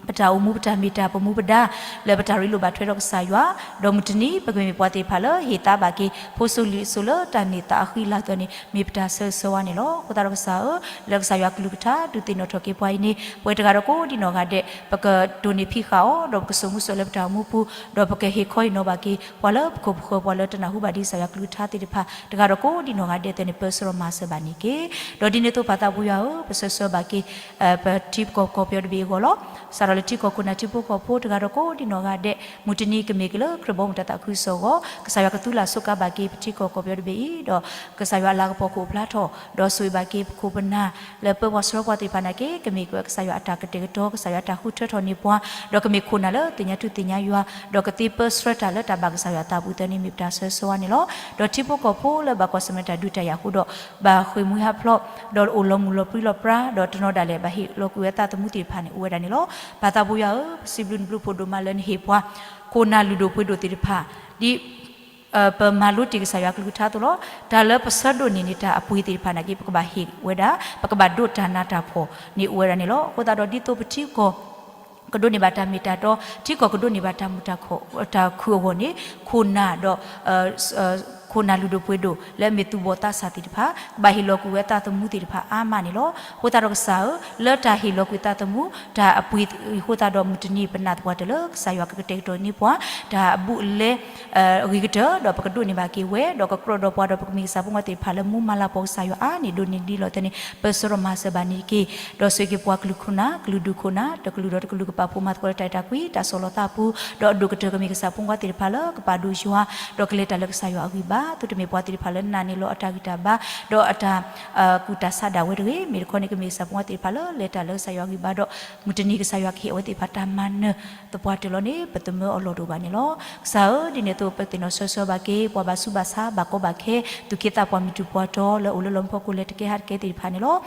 ပတၢ်အိၣ်မူ ပတၢ်မ့ၢ်တၢ်ပမူပဒါ လၢပတၢ်ရ့လိာ်ဘၣ်ထွဲဒီးကစၢ်ယွၤ, ဒီးမုၢ်တနံၤ ပကမ့ၢ်ပှၤသ့ၣ်တဖၣ်လၢဟ့ၣ်သါဘၣ်က့ၤ ဖိစိၤလံၤစိၤလၢတၢ်န့ၢ်သါအဃံအလၤအသိးန့ၣ် မ့ၢ်ပတၢ်ဆၢဂ့ၤဆၢဝါန့ၣ်လီၤ. အဃိသတးဒီးကစၢ်ဧၢ, လၢကစၢ်ယွၤကလုၢ်ကထါ ဒုးသ့ၣ်နီၣ်ထီၣ်က့ၤပှၤအံၤန့ၣ် ပဝဲတဂၤဒီးကိးဒံနီၢ်ဂၤဒဲး ပကတိၢ်န့ၢ်ဖံးဃာ်အီၤ ဒီးပကစိာ်မူစိာ်လၢပတၢ်အိၣ်မူပူၤ, ဒီးပကဟ့ၣ်ခီဟ့ၣ်နီၤဘၣ်က့ၤ ပှၤလၢပခိၣ်ပဃၢၤ ပှၤလၢတနၢ်ဟူဘၣ်ဒ်ကစၢ်ယွၤကလုၢ်ကထါသ့ၣ်တဖၣ် တဂၤဒီးကိးဒံနီၢ်ဂၤဒဲးအသိးန့ၣ် ပၢဆှၢဒီးမၤစၢၤဘၣ်န့ၣ်တက့ၢ်. ဒီးဒ်န့ၣ်အသိးပၢ်သးပူၤယွၤဧၢ, ပဆၢဂ့ၤဆၢဝါဘၣ်က့ၤ ပထံပကီၢ်ကီၢ်ပယီၤတဘ့ၣ်အဂီၢ်လီၤ. စးထီၣ်လၢထံကီၢ်ခိၣ်နၢ်ထံဖိကီၢ်ဖိတဂၤဒီးကိးဒံနီၢ်ဂၤဒဲး မုၢ်တနံၤကမ့ၢ်က့ၤလၢခရံာ်ဘီမုၢ်တၢ်သးခုကစီၣ်အဂီၢ် ကစၢ်ယွၤကသူလၢ်စူးကါဘၣ်က့ၤ ပထံကီၢ်ကီၢ်ပယီၤတဘ့ၣ်အံၤ ဒီးကစၢ်ယွၤအလၤကပီၤကအိၣ်ဖျါထီၣ် ဒီးဆိၣ်ဂ့ၤဘၣ်က့ၤပခိၣ်ပနၢ် လၢပၢပှၤဆှၢပှၤသ့ၣ်တဖၣ်နာ်က့ ကမ့ၢ်ကစၢ်ယွၤအတၢ်ကတဲာ်ကတီၤ ကစၢ်ယွၤအတၢ်ဃုထၢထီၣ်န့ၢ်ပှၤ ဒီးကမ့ၢ်ခိၣ်နၢ်လၢသ့ၣ်ညါထူသ့ၣ်ညါယွၤ ဒီးကသ့ပၢဆှၢတၢ်လၢတၢ်ဘၣ်ကစၢ်ယွၤအသးပူၤအသိးန့ၣ် မ့ၢ်ပတၢ်ဆၢဂ့ၤဆၢဝါန့ၣ်လီၤ. ဒီးထံဖိကီၢ်ဖိလၢဘၣ်ကွၢ်ဆၢၣ်မဲာ်တၢ်ဒုးတၢ်ယၤအဃိဒီး ဘၣ်ဃ့ၢ်မှံဟးဖျိး ဒီးအိၣ်လီၤမုၢ်လီၤပြံလီၤပြါ ဒီးတနီၤဒၣ်လဲာ်ဘၣ်ဟ့ၣ်လီၤကွံာ်ဝဲအသးသမူသ့ၣ်တဖၣ်န့ၣ် အိၣ်ဝဲဒၣ်န့ၣ်လီၤ. ပၢ်သးပူၤယွၤဧၢ, ပစံးဘျုးနဘျုးဖှိၣ်ဒိၣ်မးလၢနဟ့ၣ်ပှၤ ခိၣ်နၢ်လုၢ်ဒိၣ်ပှ့ၤဒိၣ်သ့ၣ်တဖၣ် ဒ် ပမၤလိတ့ၢ်ကစၢ်ယွၤကလုၢ်ကထါအသိးလီၤ. တၢ်လၢပဆၢဒိးန့ၢ်န့ၢ်တၢ်အပှ့ၤသ့ၣ်တဖၣ်နာ်က့ ပကဘၣ်ဟ့ၣ်ဝဲဒၣ် ပကဘၣ်ဒိးတၢ်နးတၢ်ဖှီၣ်န့ၣ်အိၣ်ဝဲဒၣ်န့ၣ်လီၤ. အဃိသတးဒီးဒ်သိးပထံကီၢ် ကဒိးန့ၢ်ဘၣ်တၢ်မ့ၢ်တၢ်တီ, ထံကီၢ်ကဒိးန့ၢ်ဘၣ်တၢ်မုာ်တၢ်ခုၣ်အဂီၢ်န့ၣ် ခိၣ်နၢ်ဒီး ခိၣ်နၢ်လုၢ်ဒိၣ်ပှ့ၤဒိၣ် လၢအမ့ၢ်သူၣ်ဘီၣ်သးစၢ်သ့ၣ်တဖၣ် ကဘၣ်ဟ့ၣ်လီၤကွံာ်ဝဲအသးသမူသ့ၣ်တဖၣ်အါမးန့ၣ်လီၤ. အဃိသတးဒီးကစၢ်ဧၢ, လၢတၢ်ဟ့ၣ်လီၤကွံာ်သးသမူ တၢ်အပှ့ၤအဃိသတးဒီး မုၢ်တနံၤပနာ်သပှၢ်တၢၢ်လၢကစၢ်ယွၤကကတဲာ်ကတီၤန့ၢ်ပှၤ တၢ်အဘူးအလဲ အဂ့ၤကတၢၢ် ဒီးပကဒိးန့ၢ်ဘၣ်က့ၤဝဲ ဒီးကကြၢးဒီးပှၤဒီးပကမ့ၢ်ကစၢ်ဖိခွါသ့ၣ်တဖၣ်လၢမူမၤလၤကပီၤကစၢ်ယွၤအါန့ၢ်ဒိၣ်န့ၢ်ဒံးလီၤအသိးန့ၣ် ပၢဆှၢဒီးမၤစၢၤဘၣ်န့ၣ်တက့ၢ်. ဒီးဆိၣ်ဂ့ၤက့ၤပှၤကလုာ်ခိၣ်နၢ် ကလုာ်ဒူၣ်ခိၣ်နၢ် တကလုာ်ဒီးတကလုာ်ကပာ်ဖှိၣ်မၤသကိးလၢတၢ်အဲၣ်တၢ်ကွံ တၢ်ဆီၣ်လီၤသးအပူၤ ဒီးအဒိၣ်ကတၢၢ်ကမ့ၢ်ကစၢ်ဖိခွါသ့ၣ်တဖၣ်လၢကပာ်ဒိၣ်ယွၤ ဒီးကလဲၤတၢ်လၢကစၢ်ယွၤအဂံၢ်ဘါ သုတမ့ၢ်ပှၤသ့ၣ်တဖၣ်လၢနာ်န့ၢ်လီၤအတၢ်ဂံၢ်တၢ်ဘါ ဒီးအတၢ် ကူၣ်တၢ်ဆးဒၣ်ဝဲတဂ့ၤ, မ့ၢ်တခီန့ၣ် ကမ့ၢ်ကစၢ်ဖိခွါသ့ၣ်တဖၣ်လၢလဲၤတၢ်လၢကစၢ်ယွၤဂံၢ်ဘါဒီး မုၢ်တနံၤကစၢ်ယွၤကဟ့ၣ်အဝဲသ့ၣ်တဖၣ်တၢ်မၤနၢၤသပှၢ်တၢၢ်လီၤန့ၣ် ပသမၢအီၤလီၢ်တအိၣ်ဘၣ်န့ၣ်လီၤ. ကစၢ်ဧၢ, ဒ်န့ၣ်အသိးပသ့ၣ်နီၣ်ဆၢဆၢဘၣ်က့ၤ ပှၤဘၣ်ဆူးဘၣ်ဆါ ဘၣ်ကီဘၣ်ခဲ သူၣ်က့သးပှၢ်မုၢ်တူၢ်ပှၢ်တီၤလၢအိၣ်လၢလီၢ်မူဖီခိၣ်လဲၤတကဲဟးတကဲသ့ၣ်တဖၣ်န့ၣ်လီၤ.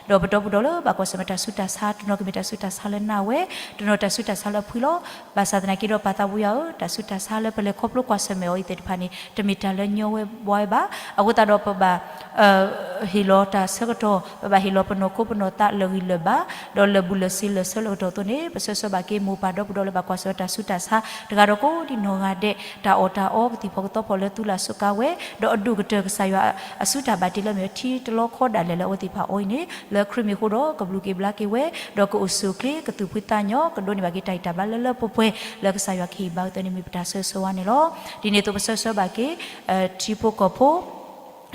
ဒီးပဒီပုၢ်ဒီဝဲၢ်လၢဘၣ်ကွၢ်ဆၢၣ်မဲာ်တၢ်ဆူးတၢ်ဆါ တနီၤကမ့ၢ်တၢ်ဆူးတၢ်ဆါလၢနၢ်ဝဲ, တနီၤတၢ်ဆူးတၢ်ဆါလၢဖှံလီၤ. ဘၣ်ဆၣ်သနာ်က့ဒီးပၢ်သးပူၤယွၤဧၢ, တၢ်ဆူးတၢ်ဆါလၢပလဲၤခီဖျိကွၢ်ဆၢၣ်မဲာ်အီၤအံၤသ့ၣ်တဖၣ်န့ၣ် တမ့ၢ်တၢ်လၢညီဝဲဘှါဝဲဘၣ်. အဃိသတးဒီးပဘၣ် ဟ့ၣ်လီၤတၢ်ဆၢကတီၢ် ပဘၣ်ဟ့ၣ်လီၤပနီၢ်ခိပနီၢ်သးလၢာ်ဂံၢ်လၢာ်ဘါ ဒီးလၢာ်ဘူၣ်လၢာ်စ့လၢာ်ဆၢလၢာ်ကတီၢ်အသိးန့ၣ် ပဆၢဆၢဘၣ်က့ၤမိၢ်ပၢ်ဒီပုၢ်ဒီဝဲၢ်လၢဘၣ်ကွၢ်ဆၢၣ်တၢ်ဆူးတၢ်ဆါ တဂၤဒီးကိးဒံနီၢ်ဂၤဒဲး တၢ်အီၣ်တၢ်အီကသံၣ်ဖီကသီဖီလၢသူလၢ်စူးကါဝဲ ဒီးအဒိၣ်ကတၢၢ်ကစၢ်ယွၤအစုတၢ်ဘၣ်တ့လၢအမ့ၢ်ထံတလီခီဒၣ်လဲာ်လၢအဝဲသ့ၣ်တဖၣ်အီၤအံၤန့ၣ် လၢခရံာ်မ့ၢ်အဃိဒီးကဘျုးက့ၤဘျါက့ၤဝဲ ဒီးကအိၣ်ဆူၣ်အိၣ်ချ့ ကသူၣ်ဖှံသးညီ ကဒိးန့ၢ်ဘၣ်က့ၤတၢ်အံၤတၢ်ဘါလၢလၢပှဲၤပှဲၤလၢကစၢ်ယွၤကဟ့ၣ်ဘါအသိးန့ၣ် မ့ၢ်ပတၢ်ဆၢဂ့ၤဆၢဝါန့ၣ်လီၤ. ဒ်န့ၣ်အသိးပဆၢဆၢဘၣ်က့ၤ ထံဖိကီၢ်ဖိ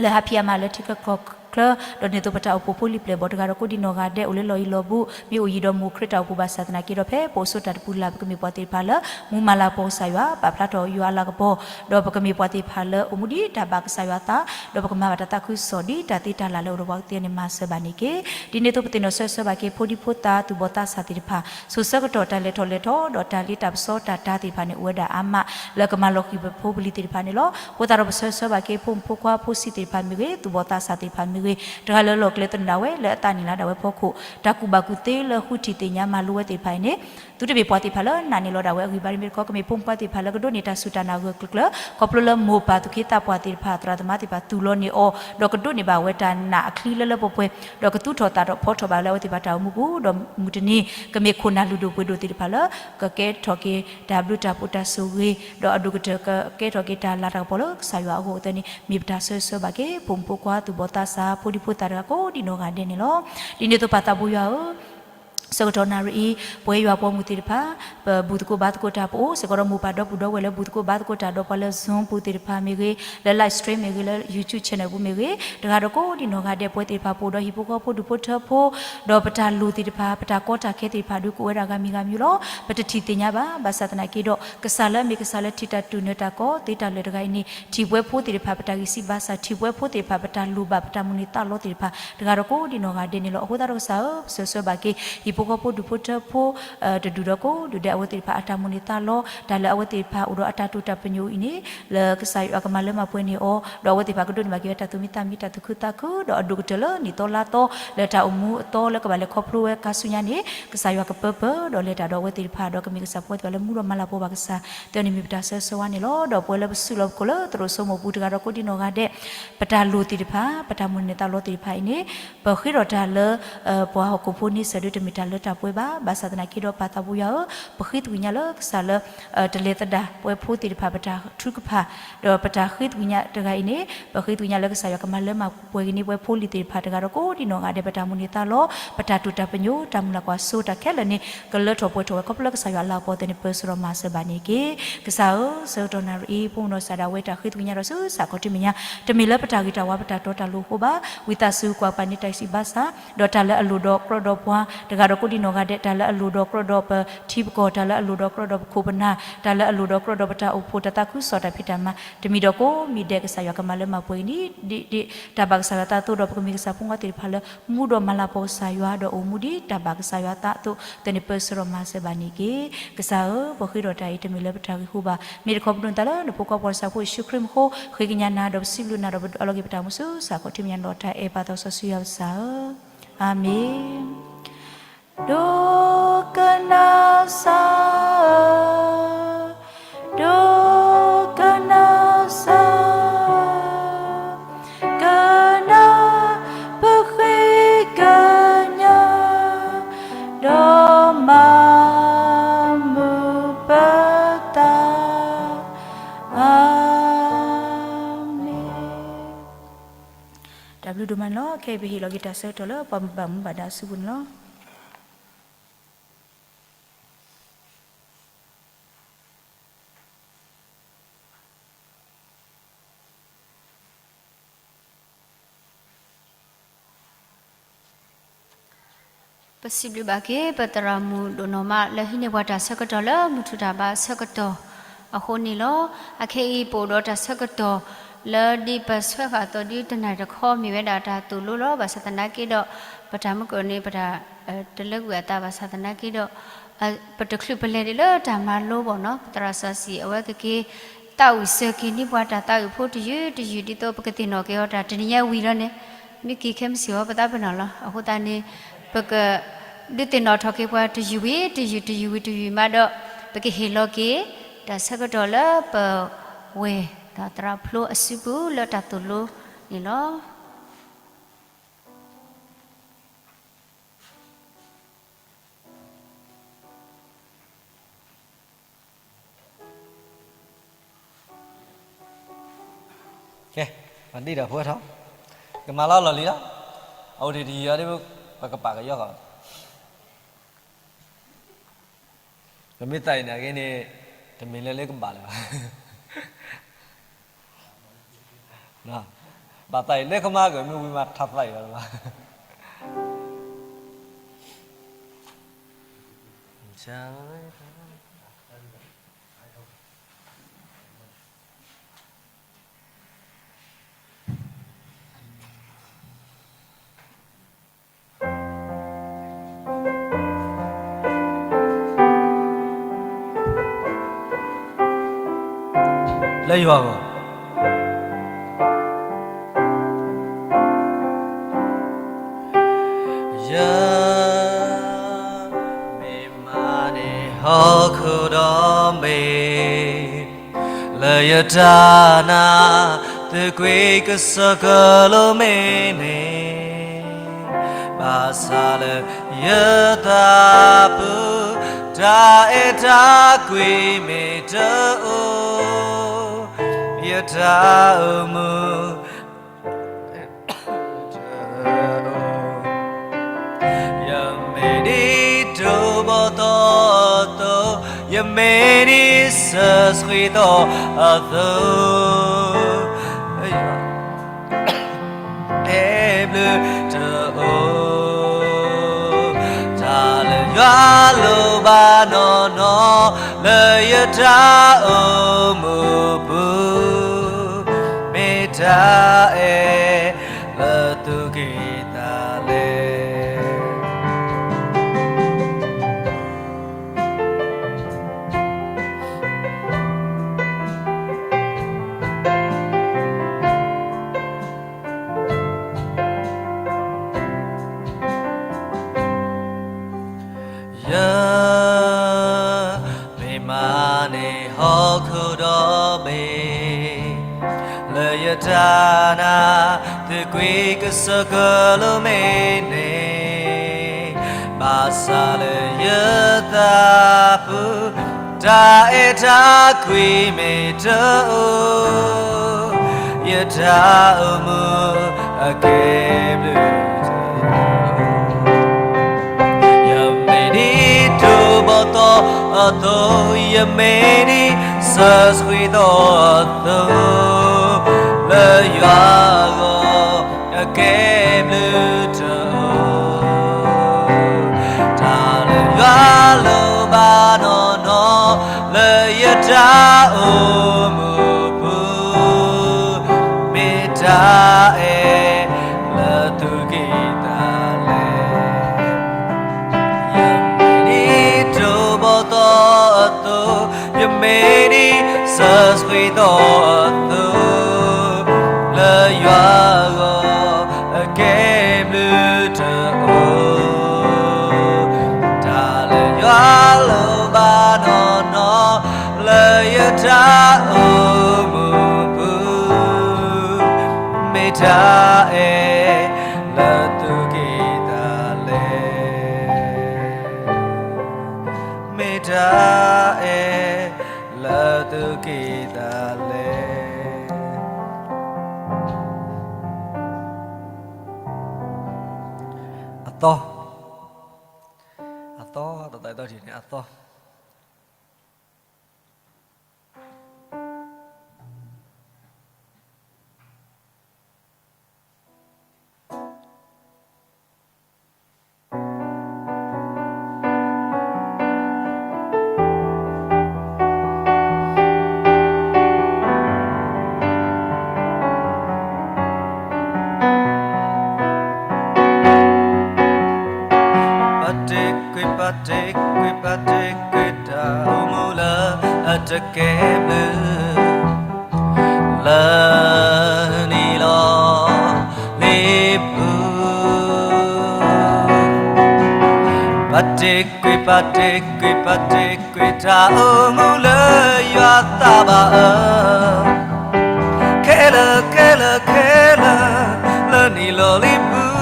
လၢဟးဖံးအါမးလၢထံချၢကီၢ်ချၢ ဒီးဒ်န့ၣ်အသိးပတၢ်အိၣ်ဖှိၣ်ဖိလံၤပျဲၢ်ဘီၣ်တဂၤဒီးကိးဒံနီၢ်ဂၤဒဲး အိၣ်လၢလီၢ်အံၤလီၢ်ဘူး မ့ၢ်အိၣ်ယံၤဒီးမိၢ်ခရံာ်တၢ်အိၣ်ဖှိၣ်ဘၣ်ဆၣ်သနာ်က့ဒီး ဖဲပအိၣ်ဆိးတၢ်တပူၤလၢ် ပကမ့ၢ်ပှၤသ့ၣ်တဖၣ်လၢ မူမၤလၤကပီၤကစၢ်ယွၤ ပာ်ဖျါထီၣ်ယွၤအလၤကပီၤ ဒီးပကမ့ၢ်ပှၤသ့ၣ်တဖၣ်လၢအိၣ်မူဒ်တၢ်ဘၣ်ကစၢ်ယွၤအသး ဒီးပကမၤဘၣ်တၢ်သးခုကစီၣ်ဒ်တၢ်သ့တၢ်လၢ်လၢအိၣ်ဒီးပှၤကသ့န့ၣ် မၤစၢၤဘၣ်န့ၣ်တက့ၢ်. ဒ်န့ၣ်အသိးပသ့ၣ်နီၣ်ဆၢဆၢဘၣ်က့ၤ ဖိဒံဖိသၣ်သူၣ်ဘီၣ်သးစၢ်သ့ၣ်တဖၣ် စိၤဆၢကတီၢ်တၢ်လဲၤထီၣ်လဲၤထီ ဒီးတၢ်လ့တၢ်ပစီတၢ်တၤသ့ၣ်တဖၣ်န့ၣ် အိၣ်ဝဲဒၣ်အါမး လၢကမၤလီၤဃံၤပဖိပလံၤသ့ၣ်တဖၣ်န့ၣ်လီၤ. အဃိသတးဒီးပဆၢဆၢဘၣ်က့ၤ ဖိမုၣ်ဖိခွါဖိဆံးသ့ၣ်တဖၣ်မ့ၢ်ဂ့ၤ သူၣ်ဘီၣ်သးစၢ်သ့ၣ်တဖၣ်မ့ၢ်ဂ့ၤ ဂ့ၤ တဂၤလၢလီၢ်ကျဲသနၢၣ်ဒၣ်ဝဲ လၢအသးနံၣ်လါဒၣ်ဝဲဖီခိၣ် တၢ်ကူၣ်ဘၣ်ကူၣ်သ့လၢဃုထံၣ်သ့ၣ်ညါမၤလိဝဲသ့ၣ်တဖၣ်အံၤန့ၣ် သုတမ့ၢ်ပှၤသ့ၣ်တဖၣ်လၢနာ်န့ၢ်လီၤဒၣ်ဝဲအဂံၢ်ဘါတမ့ၢ်တခီ ကမ့ၢ်ဖိမုၣ်ဖိခွါသ့ၣ်တဖၣ်လၢကဒိးန့ၢ်တၢ်စူၢ်တၢ်နာ်ဂၢၢ်ကျၢၤကျၢၤ ခီဖျိလၢမိၢ်ပၢ်သူၣ်က့သးပှၢ်သ့ၣ်တဖၣ် သရၣ်သမါသ့ၣ်တဖၣ်သူၣ်လီၤန့ၢ်အီၤ ဒီးကဒိးန့ၢ်ဘၣ်ဝဲတၢ်နာ်အချံလၢလၢပှဲၤပှဲၤ ဒီးကသူၣ်ထီၣ်သးထီၣ်ဖီထီၣ်ဘၣ်လၢအဝဲသ့ၣ်တဖၣ်တၢ်အိၣ်မူပူၤ ဒီးမုၢ်တနံၤ ကမ့ၢ်ခိၣ်နၢ်လုၢ်ဒိၣ်ပှ့ၤဒိၣ်သ့ၣ်တဖၣ်လၢ ကကဲထီၣ်က့ၤတၢ်ဘျုးတၢ်ဖှိၣ်တၢ်ဆိၣ်ဂ့ၤ ဒီးအဒိၣ်ကတၢၢ်ကကဲထီၣ်က့ၤတၢ်လၤတၢ်ကပီၤလၢကစၢ်ယွၤအဂီၢ်အသိးန့ၣ် မ့ၢ်ပတၢ်ဆၢဂ့ၤဆၢဝါဘၣ်က့ၤ ဖိမုၣ်ဖိခွါသူၣ်ဘီၣ်သးစၢ် ဖိဒံဖိသၣ်တဂၤကိးဒံနီၢ်ဂၤဒဲးန့ၣ်လီၤ. ဒ်န့ၣ်အသိးပၢ်သးဘိယွၤဧၢ ဆၢကတီၢ်နၣ်ရံၣ်အံၤ ပဝဲယွၤပှၤမုၣ်သ့ၣ်တဖၣ် ပဘူၣ်သကိးဘါသကိးတၢ် ပအိၣ်စ့ၢ်ကီးဒီးမိၢ်ပၢ်ဒီပုၢ်ဒီဝဲၢ်လၢဘူၣ်သကိးဘါသကိးတၢ် ဒီးပှၤလၢ Zoom ပူၤသ့ၣ်တဖၣ်မ့ၢ်ဂ့ၤ လၢ live stream မ့ၢ်ဂ့ၤ လၢ YouTube channel ပူၤမ့ၢ်ဂ့ၤ တဂၤဒီးကိးဒံနီၢ်ဂၤဒဲး ပဝဲသ့ၣ်တဖၣ်ပအိၣ်ဒီးဟံၣ်ဖိဃီဖိဒူၣ်ဖိထၢဖိ ဒီးပတၢ်လိၣ်သ့ၣ်တဖၣ် ပတၢ်ကီတၢ်ခဲသ့ၣ်တဖၣ် ဒုးကအိၣ်ဝဲဒၣ်ဂၤမံၤဂၤမံၤလီၤ. ပတထံၣ်သ့ၣ်ညါဘၣ် ဘၣ်ဆၣ်သနာ်က့ဒီး ကစၢ်လၢအမ့ၢ်ကစၢ်လၢထံၣ်တၢ်တူၢ်နၢၤတၢ်ကီသ့တၢ်လၢာ်တဂၤအံၤန့ၣ် ထံၣ်ပဝဲဖိသ့ၣ်တဖၣ် ပတၢ်ဂံၢ်စၢ်ဘါစၢ် ထံၣ်ပဝဲဖိသ့ၣ်တဖၣ် ပတၢ်လိၣ်ဘၣ် ပတၢ်မိၣ်န့ၢ်သးလီသ့ၣ်တဖၣ် တဂၤဒီးကိးဒံနီၢ်ဂၤဒဲးန့ၣ်လီၤ. အဃိသတးဒီးကစၢ်ဧၢ ပဆၢဂ့ၤဆၢဝါဘၣ်က့ၤ ဟံၣ်ဖိဃီဖိဒူၣ်ဖိထၢဖိ တဒူၣ်ဒီးကိးဒူၣ်ဒဲး အဝဲသ့ၣ်တဖၣ်အတၢ်မိၣ်န့ၢ်သးလီ တၢ်လၢအဝဲသ့ၣ်တဖၣ်အိၣ်ဒီးအတၢ်တိာ်တၢ်ပညိၣ်အံၤန့ၣ် လၢကစၢ်ယွၤကမၤလၢမၤပှဲၤန့ၢ်အီၤ ဒီးအဝဲသ့ၣ်တဖၣ်ကဒိးန့ၢ်ဘၣ်က့ၤဝဲတၢ်သူၣ်မံသးမံ တၢ်သူၣ်ခုသးခု ဒီးအဒိၣ်ကတၢၢ်လၢနံၣ်သီလါသီ လၢတၢ်အိၣ်မူအသီလၢကဘၣ်လဲၤခီဖျိဝဲခါဆူညါန့ၣ် ကစၢ်ယွၤကပၢပၢဒီးလဲၤတၢ်ဒီးအဝဲသ့ၣ်တဖၣ် ဒီးကမ့ၢ်ကစၢ်ဖိသ့ၣ်တဖၣ်လၢမူဒီးမၤလၤကပီၤဘၣ်ကစၢ် သ့န့ၣ်မ့ၢ်ပတၢ်ဆၢဂ့ၤဆၢဝါန့ၣ်လီၤ. ဒီးပဝဲလၢပစုလီၢ်ပခိၣ်လၢသရိာ်စိမိၢ်ပူၤတဂၤဒီးကိးဒံနီၢ်ဂၤဒဲး ပတၢ်လိၣ်သ့ၣ်တဖၣ် ပတၢ်မိၣ်န့ၢ်သးလီသ့ၣ်တဖၣ်အံၤန့ၣ် ပဃ့ဒီးတၢ်လၢ ပှၤဟီၣ်ခိၣ်ဖိန့ဆၢၣ်ဒုတမ့ၢ်တၢ်လၢတၢ်ပှဲၤဘၣ်. ဘၣ်ဆၣ်သနာ်က့ဒီးပၢ်သးဘိယွၤဧၢ ပဃ့သကွံာ်ညါလၢကစၢ်လၢ တလဲၤသဒၣ်ပဝဲဖိသ့ၣ်တဖၣ် ပတၢ်ထုကဖၣ် ဒီးပတၢ်ဃ့သကွံာ်ညါတဂၤအံၤန့ၣ် ပဃ့သကွံာ်ညါလၢကစၢ်ယွၤကမၤလၢမၤပှဲၤက့ၤန့ၢ်ပဝဲဖိလံၤသ့ၣ်တဖၣ်တဂၤဒီးကိးဒံနီၢ်ဂၤဒဲး ပတၢ်မိၣ်န့ၢ်သးလီ ပတၢ်တိာ်တၢ်ပညိၣ် တၢ်မုၢ်လၢ်ကွၢ်စိတၢ်ခဲလၢာ်န့ၣ် ကလၢထီၣ်ပှဲၤထီၣ်ဝဲခီဖျိလၢကစၢ်ယွၤအလၤကပီၤအသိးန့ၣ် ပၢဆှၢဒီးမၤစၢၤဘၣ်န့ၣ်တက့ၢ်. ကစၢ်ဧၢ ဆၢကတီၢ်နၣ်ရံၣ်အံၤ ဖိမုၣ်ဒီးသးဒၣ်ဝဲတၢ်ဃ့သကွံာ်ညါဒီးဆူစ့ၢ်ကီးတုၤမဲာ်ညါ တမ့ၢ်လၢပတၢ်ဂ့ၤတၢ်ဝါပတၢ်တီတၢ်လိၤအဃိဘၣ်. ဝံသးစူၤကွၢ်ပာ်န့ၢ်တၢ်ဂံၢ်စၢ်ဘါစၢ် ဒီးတၢ်လၢအလိၣ်ဒီးကြီဒီးပှၤ တဂၤဒီးကိးဒံနီၢ်ဂၤဒဲး တၢ်လၢအလိၣ်ဒီးကြီဒီးပထံပကီၢ် တၢ်လၢအလိၣ်ဒီးကြီဒီးပခိၣ်ပနၢ် တၢ်လၢအလိၣ်ဒီးကြီဒီးပတၢ်အိၣ်ဖှိၣ်တၢ်သးခုကစီၣ်တၢ်ဖံးတၢ်မၤ တမံၤဒီးကိးမံၤဒဲး ကစၢ်ယွၤကမၤလၢမၤပှဲၤက့ၤန့ၢ် ဒ်တၢ်ဘၣ်ကစၢ်ယွၤသးအသိးဒီး ပကမ့ၢ်ကစၢ်ဖိခွါသ့ၣ်တဖၣ်လၢ မူဒီးမၤလၤကပီၤကစၢ်ယွၤ ဒီးအိၣ်မူဒ်တၢ်ဘၣ်ကစၢ်ယွၤသးအသိး သ့န့ၣ်ပၢဆှၢဒီးမၤစၢၤဘၣ်န့ၣ်တက့ၢ်. ကစၢ်ဧၢ ပဃ့ဒီးတၢ်အံၤတမ့ၢ်လၢပတၢ်ဂ့ၤအဃိဘၣ်. မ့ၢ်တခီပဒိၣ်နသးလၢနဖိခွါပှၤတစၢ်ဖိယ့ၣ်ၡူးခရံာ်အမံၤအဃိ ဃ့ကညးနၤဒီးပစံးဘျုးနၤဒီးပဒုးအးလီၤက့ၤပတၢ်အိၣ်မူဆူစ့ၢ်ကီးတုၤမဲာ်ညါ ဒီးတၢ်အဲၣ်ပၢ်သးစီဆှံယွၤပကစၢ်ဧၢ, အၤမ့ၣ်. ဒိကနၣ်စၢ်ဧၢ, ဒိကနၣ်စၢ်, ကနၣ်ပဃ့ကညး ဒီးမၤမုာ်ပသး, အၤမ့ၣ်. တၢ်ဘျုးဒိၣ်မးန့ၣ်လီၤ. ခဲအံၤပဟ့ၣ်လီၤက့ၤတၢ်ဆၢကတီၢ်လၢပှၤဘၣ်မူဘၣ်ဒါအစုပူၤန့ၣ်လီၤ. ပစံးဘျုးဘၣ်က့ၤ ပသရၣ်မုၣ်ဒိၣ်နီၢ်မး လၢဟံးန့ၢ်ပှၤတၢ်ဆၢကတီၢ်လၢမုၢ်ထူၣ်တၢ်ဘါဆၢကတီၢ်အဃိန့ၣ်လီၤ. အခဲအံၤပအိၣ်ဒီးတၢ်ဆၢကတီၢ်လၢဒ်ပဆှၢဃာ်အသိး ဒ်တနၣ်ရံၣ်တခီမ့ၢ်ဝဲဒၣ်တၢ်သိၣ်လိလီၤ. ဘၣ်ဆၣ်သနာ်က့ဒီး ပတၢ်မူကၢၢ်န့ၣ် ပတၢ်တလၢကွံာ်အသးဘၣ်ဆၣ်သနာ်က့ဒီး ပတချုးပလဲၤဒံးလၢတၢ်မၤလိဘၣ်နီၤ, ပသရၣ်စီဆှံအဝဲကက့ၤ သးဝံၣ်စၢၤက့ၤန့ၢ်ပှၤတၢ်သးဝံၣ်ဖိတယုၢ်တယုၢ် ဒ်သိးပကသ့ၣ်နီၣ်က့ၤအီၤတၢ်တနံၤညါဝံၤလီၤန့ၣ်, မ့ၢ်က့ၤခဲမုၢ်ဆ့ၣ်အီၤ ပသးပ့ၤနီၣ်လီၤ. အဃိသတးန့ၣ် ပကဒုးသ့ၣ်နီၣ်ထီၣ်က့ၤပှၤတယုၢ်ဝံၤတယုၢ် တယုၢ်ဝံၤတယုၢ်မးဒီး ပကဟ့ၣ်လီၤက့ၤ တၢ်ဆၢကတီၢ်လၢပဝဲၢ်ဒီးသရၣ်ဖျိအစုပူၤလၢတၢ်သိၣ်လိန့ၣ်လီၤ. ကဲ, ပှၤဒ့ၣ်ဒီးဖိထီၣ်, ကမၤလီၤလီၢ်လံလီၤ, အအိၣ်တ့ၢ်တယံာ်အီၤဒ် ပကပာ်ကယီဃီ, ပမ့ၢ်သးအံၤန့ၣ်က့န့ၣ်, တမ့ၢ်လၢလၢကဘၣ်လၢၤဘၣ်, ဘၣ်သးအံၤလၢကမၤကမ့ၢ်ဝံၤ မၤထးသးအံၤလၢၤဘၣ်. လၢယွၤဂီၢ်. ဟီၣ်ခိၣ်ဒီဘ့ၣ် လၢယတၢ်နာ် သုးကွံာ်ကစၢၢ်ကလိမ့ၢ်န့ၣ်, ဘၣ်ဆၣ်လၢယသးပူၤ တၢ်အဲၣ်တၢ်ကွံမ့ၢ်တအိၣ်, ယတၢ်အိၣ်မူ ယမ့ၢ်ဒ်တိၢ်ဘီၣ်သီအသိး, ယမ့ၢ်ဒ်စၢၤဆှံသီအသိး, အဲၣ်ဘျုးတအိၣ်, တၢ်လၢယွၤလိၣ်ဘၣ်နီၢ်နီၢ် လၢယတၢ်အိၣ်မူပူၤ မ့ၢ်တၢ်အဲၣ်လၢသူၣ်ကံၢ်သးလဲ. ယမ့ၢ်မၤန့ၢ်ဟီၣ်ခိၣ်ဒီဘ့ၣ် လၢယတၢ်နာ် သုးကွံာ်ကစၢၢ်ကလိမ့ၢ်န့ၣ်, ဘၣ်ဆၣ်လၢယသးပူၤ တၢ်အဲၣ်တၢ်ကွံမ့ၢ်တအိၣ်, ယတၢ်အိၣ်မူအကဲဘျုးတအိၣ်, ယမ့ၢ်ဒ်တိၢ်ဘီၣ်သီအသိး, ယမ့ၢ်ဒ်စၢၤဆှံသီအသိး, လၢယွၤအဂီၢ် အကဲဘျုးတအိၣ်, တၢ်လၢယွၤလိၣ်ဘၣ်နီၢ်နီၢ် လၢယတၢ်အိၣ်မူပူၤ, မ့ၢ်တၢ်အဲၣ်လၢသူၣ်ကံၢ်သးလဲ. ယမ့ၢ်ဒ်တိၢ်ဘီၣ်သီအသိး, ယမ့ၢ်ဒ်စၢၤဆှံသီအသိး, လၢယွၤအဂီၢ် အကဲဘျုးတအိၣ်, တၢ်လၢယွၤလိၣ်ဘၣ်နီၢ်နီၢ် လၢယတၢ်အိၣ်မူပူၤ, မ့ၢ်တၢ်အဲၣ်လၢသူၣ်ကံၢ်သးလဲ. မ့ၢ်တၢ်အဲၣ်လၢသူၣ်ကံၢ်သးလဲ. အသီ, အသီ, တသးအသီထံၣ်န့ၣ် အသီ. ပာ်တ့ၢ်ကွံာ်, ပာ်တ့ၢ်ကွံာ်, ပာ်တ့ၢ်ကွံာ်တၢ်အိၣ်မူလၢအတကဲဘျုး လၢနံၣ်လီၤလံၤပူၤ. ပာ်တ့ၢ်ကွံာ်, ပာ်တ့ၢ်ကွံာ်, ပာ်တ့ၢ်ကွံာ်တၢ်အိၣ်မူလၢယွၤသးဘၣ်အၢ, ခဲလၢာ်, ခဲလၢာ်, ခဲလၢာ် လၢနံၣ်လီၤလံၤပူၤ.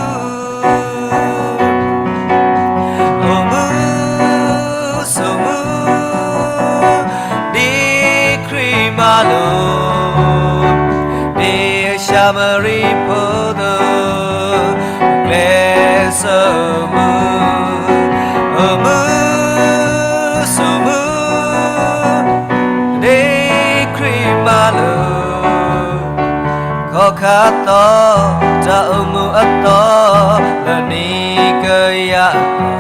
အိၣ်မူဆိးမူ ဒ်ခရံာ်မၤလိာ်, ဒ်အၡၤမရံဖိသိး ကျဲဆိးမူ, အိၣ်မူဆိးမူ ဒ်ခရံာ်မၤလိာ်, ခီၣ်ခါသီ တၢ်အိၣ်မူအသီ လၢနံၣ်ကယၤအသီ.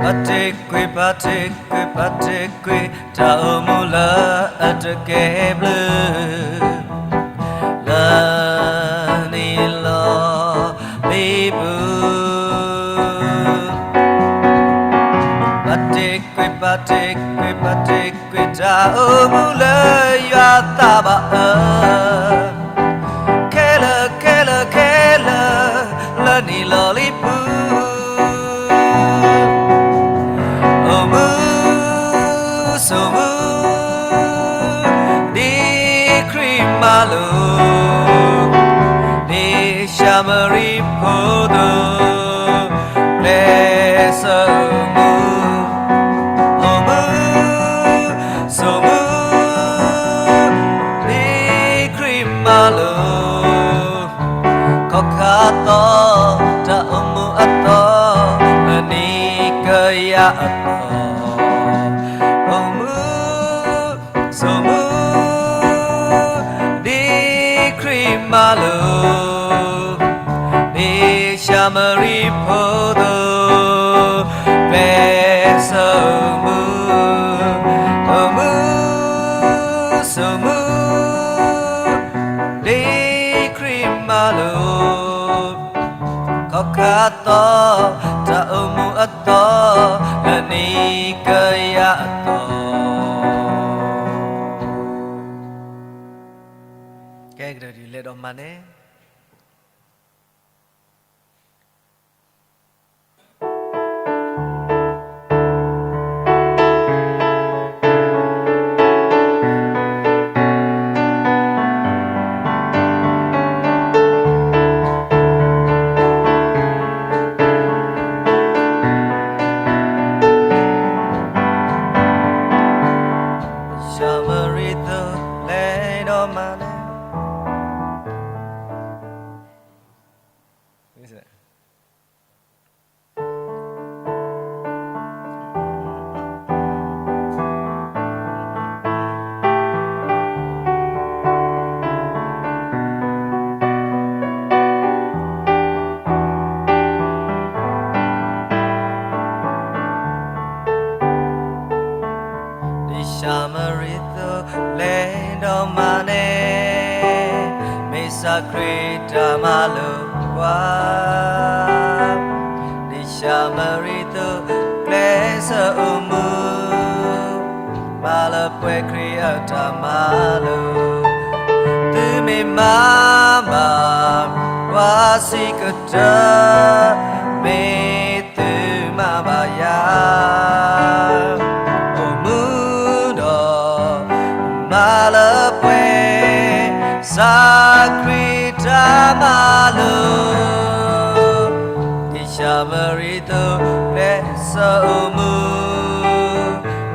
ပာ်တ့ၢ်ကွံာ်, ပာ်တ့ၢ်ကွံာ်, ပာ်တ့ၢ်ကွံာ် တၢ်အိၣ်မူလၢအတကဲဘျုး လၢနံၣ်လီၤလံၤပူၤ. တ့ကွံာ် ပတ့ကွံာ်တၢ်အိၣ်မူလၢယွၤသးဘၣ်အၢ, ခဲလၢာ်ခဲလၢာ်ခဲလၢာ် လၢနံၣ်လီၤလံၤပူၤ အိၣ်မူ ဆိၣ်မူ ဒ်ခရံာ်မၤလိာ်, ဒ်ၡၤမရံဖိသိ, ကျဲးစၢးမူ, အိၣ်မူ ဆိၣ်မူ ဒ်ခရံာ်မၤလိာ်, ခီခါသီ တၢ်အိၣ်မူအသီ, လၢနံၣ်ကယၤအသီ, အိၣ်မူ ဆိၣ်မူ ဒ်ခရံာ်မၤလိာ်, ဒ်ၡၤမရံဖိသိ, ကျဲးစၢးမူ, အိၣ်မူ ဆိၣ်မူ ဒ်ခရံာ်မၤလိာ်, ခီခါသီ တၢ်အိၣ်မူအသီ, လၢနံၣ်ကယၤအသီ, ကဲကဒီးဒ်လဲၣ်ဒီးမၤန့ၣ် ဒ်ၡၤမရံသိးလဲၤဒီးမၤန့ၣ် ဒ်ၡၤမရံသိးလဲၤဒီးမၤန့ၣ် မ့ၢ်စၢ်ခရံာ်တၢ်မၤလိာ်ပှၤ ဒ်ၡၤမရံသိး ကျဲးစၢးအိၣ်မူ မၤလၢပှဲၤခရံာ်အတၢ်မၤလိာ်, သုမ့ၢ်မၤဘၣ် ပှၤစံးကတၢၢ် မ့ၢ်သုမၤဘၣ်ယၤ အိၣ်မူဒီး မၤလၢပှဲၤ စၢ်ခရံာ်တၢ်မၤလိာ်, ဒ်ၡၤမရံသိး ကျဲးစၢးအိၣ်မူ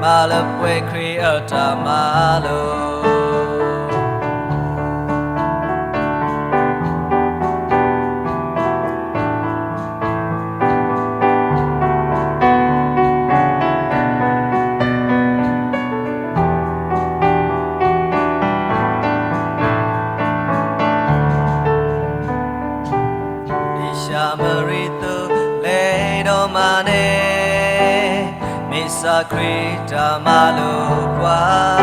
မၤလၢပှဲၤခရံာ်အတၢ်မၤလိာ် ဒ်ၡၤမရံသိးလဲၤဒီးမၤန့ၣ် မ့ၢ်စၢ်ခရံာ်တၢ်မၤလိာ်ပှၤ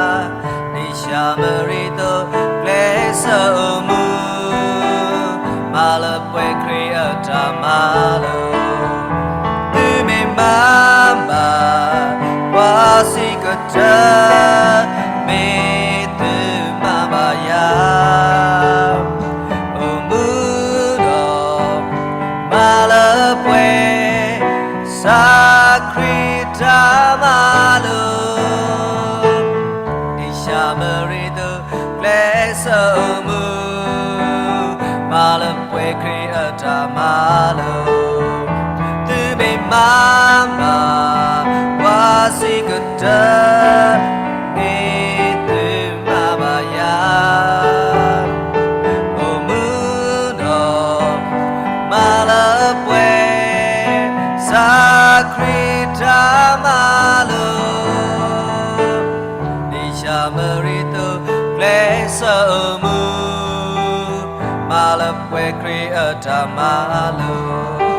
ဒ်ၡၤမရံသိး ကျဲးစၢးအိၣ်မူ မၤလၢပှဲၤခရံာ်အတၢ်မၤလိာ်, သုမ့ၢ်မၤဘၣ် ပှၤစံးကတၢၢ် မ့ၢ်သုမၤဘၣ်ယၤ အိၣ်မူဒီး မၤလၢပှဲၤ စၢ်ခရံာ်တၢ်မၤလိာ်, ဒ်ၡၤမရံသိး ကျဲးစၢးအိၣ်မူ မၤလၢပှဲၤခရံာ်အတၢ်မၤလိာ်, သုမ့ၢ်မၤဘၣ် ပှၤစံးကတၢၢ် မ့ၢ်သုမၤဘၣ်ယၤ အိၣ်မူဒီး မၤလၢပှဲၤ စၢ်ခရံာ်တၢ်မၤလိာ်, ဒ်ၡၤမရံသိး ကျဲးစၢးအိၣ်မူ မၤလၢပှဲၤခရံာ်အတၢ်မၤလိာ်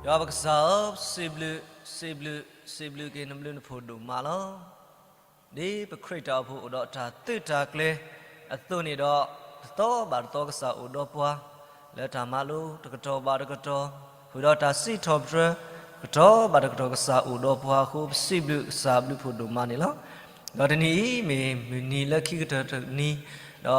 ယွၤပကစၢ်ဧၢ, စံးဘျုး, စံးဘျုး, စံးဘျုးက့ၤနဘျုးနဖှိၣ်ဒိၣ်မးလီၤ. ဒ်ပခရံာ်တၢ်အိၣ်ဖှိၣ်အိၣ်ဒီးတၢ်သုးတၢ်ကျဲၤအသိးန့ၣ်ဒီး, တသီဘၣ်တသီကစၢ်အိၣ်ဒီးပှၤ လၢတၢ်မၤလိတကတီၢ်ဘၣ်တကတီၢ်, ဃုာ်ဒီးတၢ်စံးထီၣ်ပတြၢၤ တကတီၢ်ဘၣ်တကတီၢ်ကစၢ်အိၣ်ဒီးပှၤအဃိ ပစံးဘျုးကစၢ်ဘျုးဖှိၣ်ဒိၣ်မးန့ၣ်လီၤ. ဒီးတနံၤအံၤမ့ၢ်မုၢ်နံၤလၢခံကတၢၢ်တနံၤ, ဒီး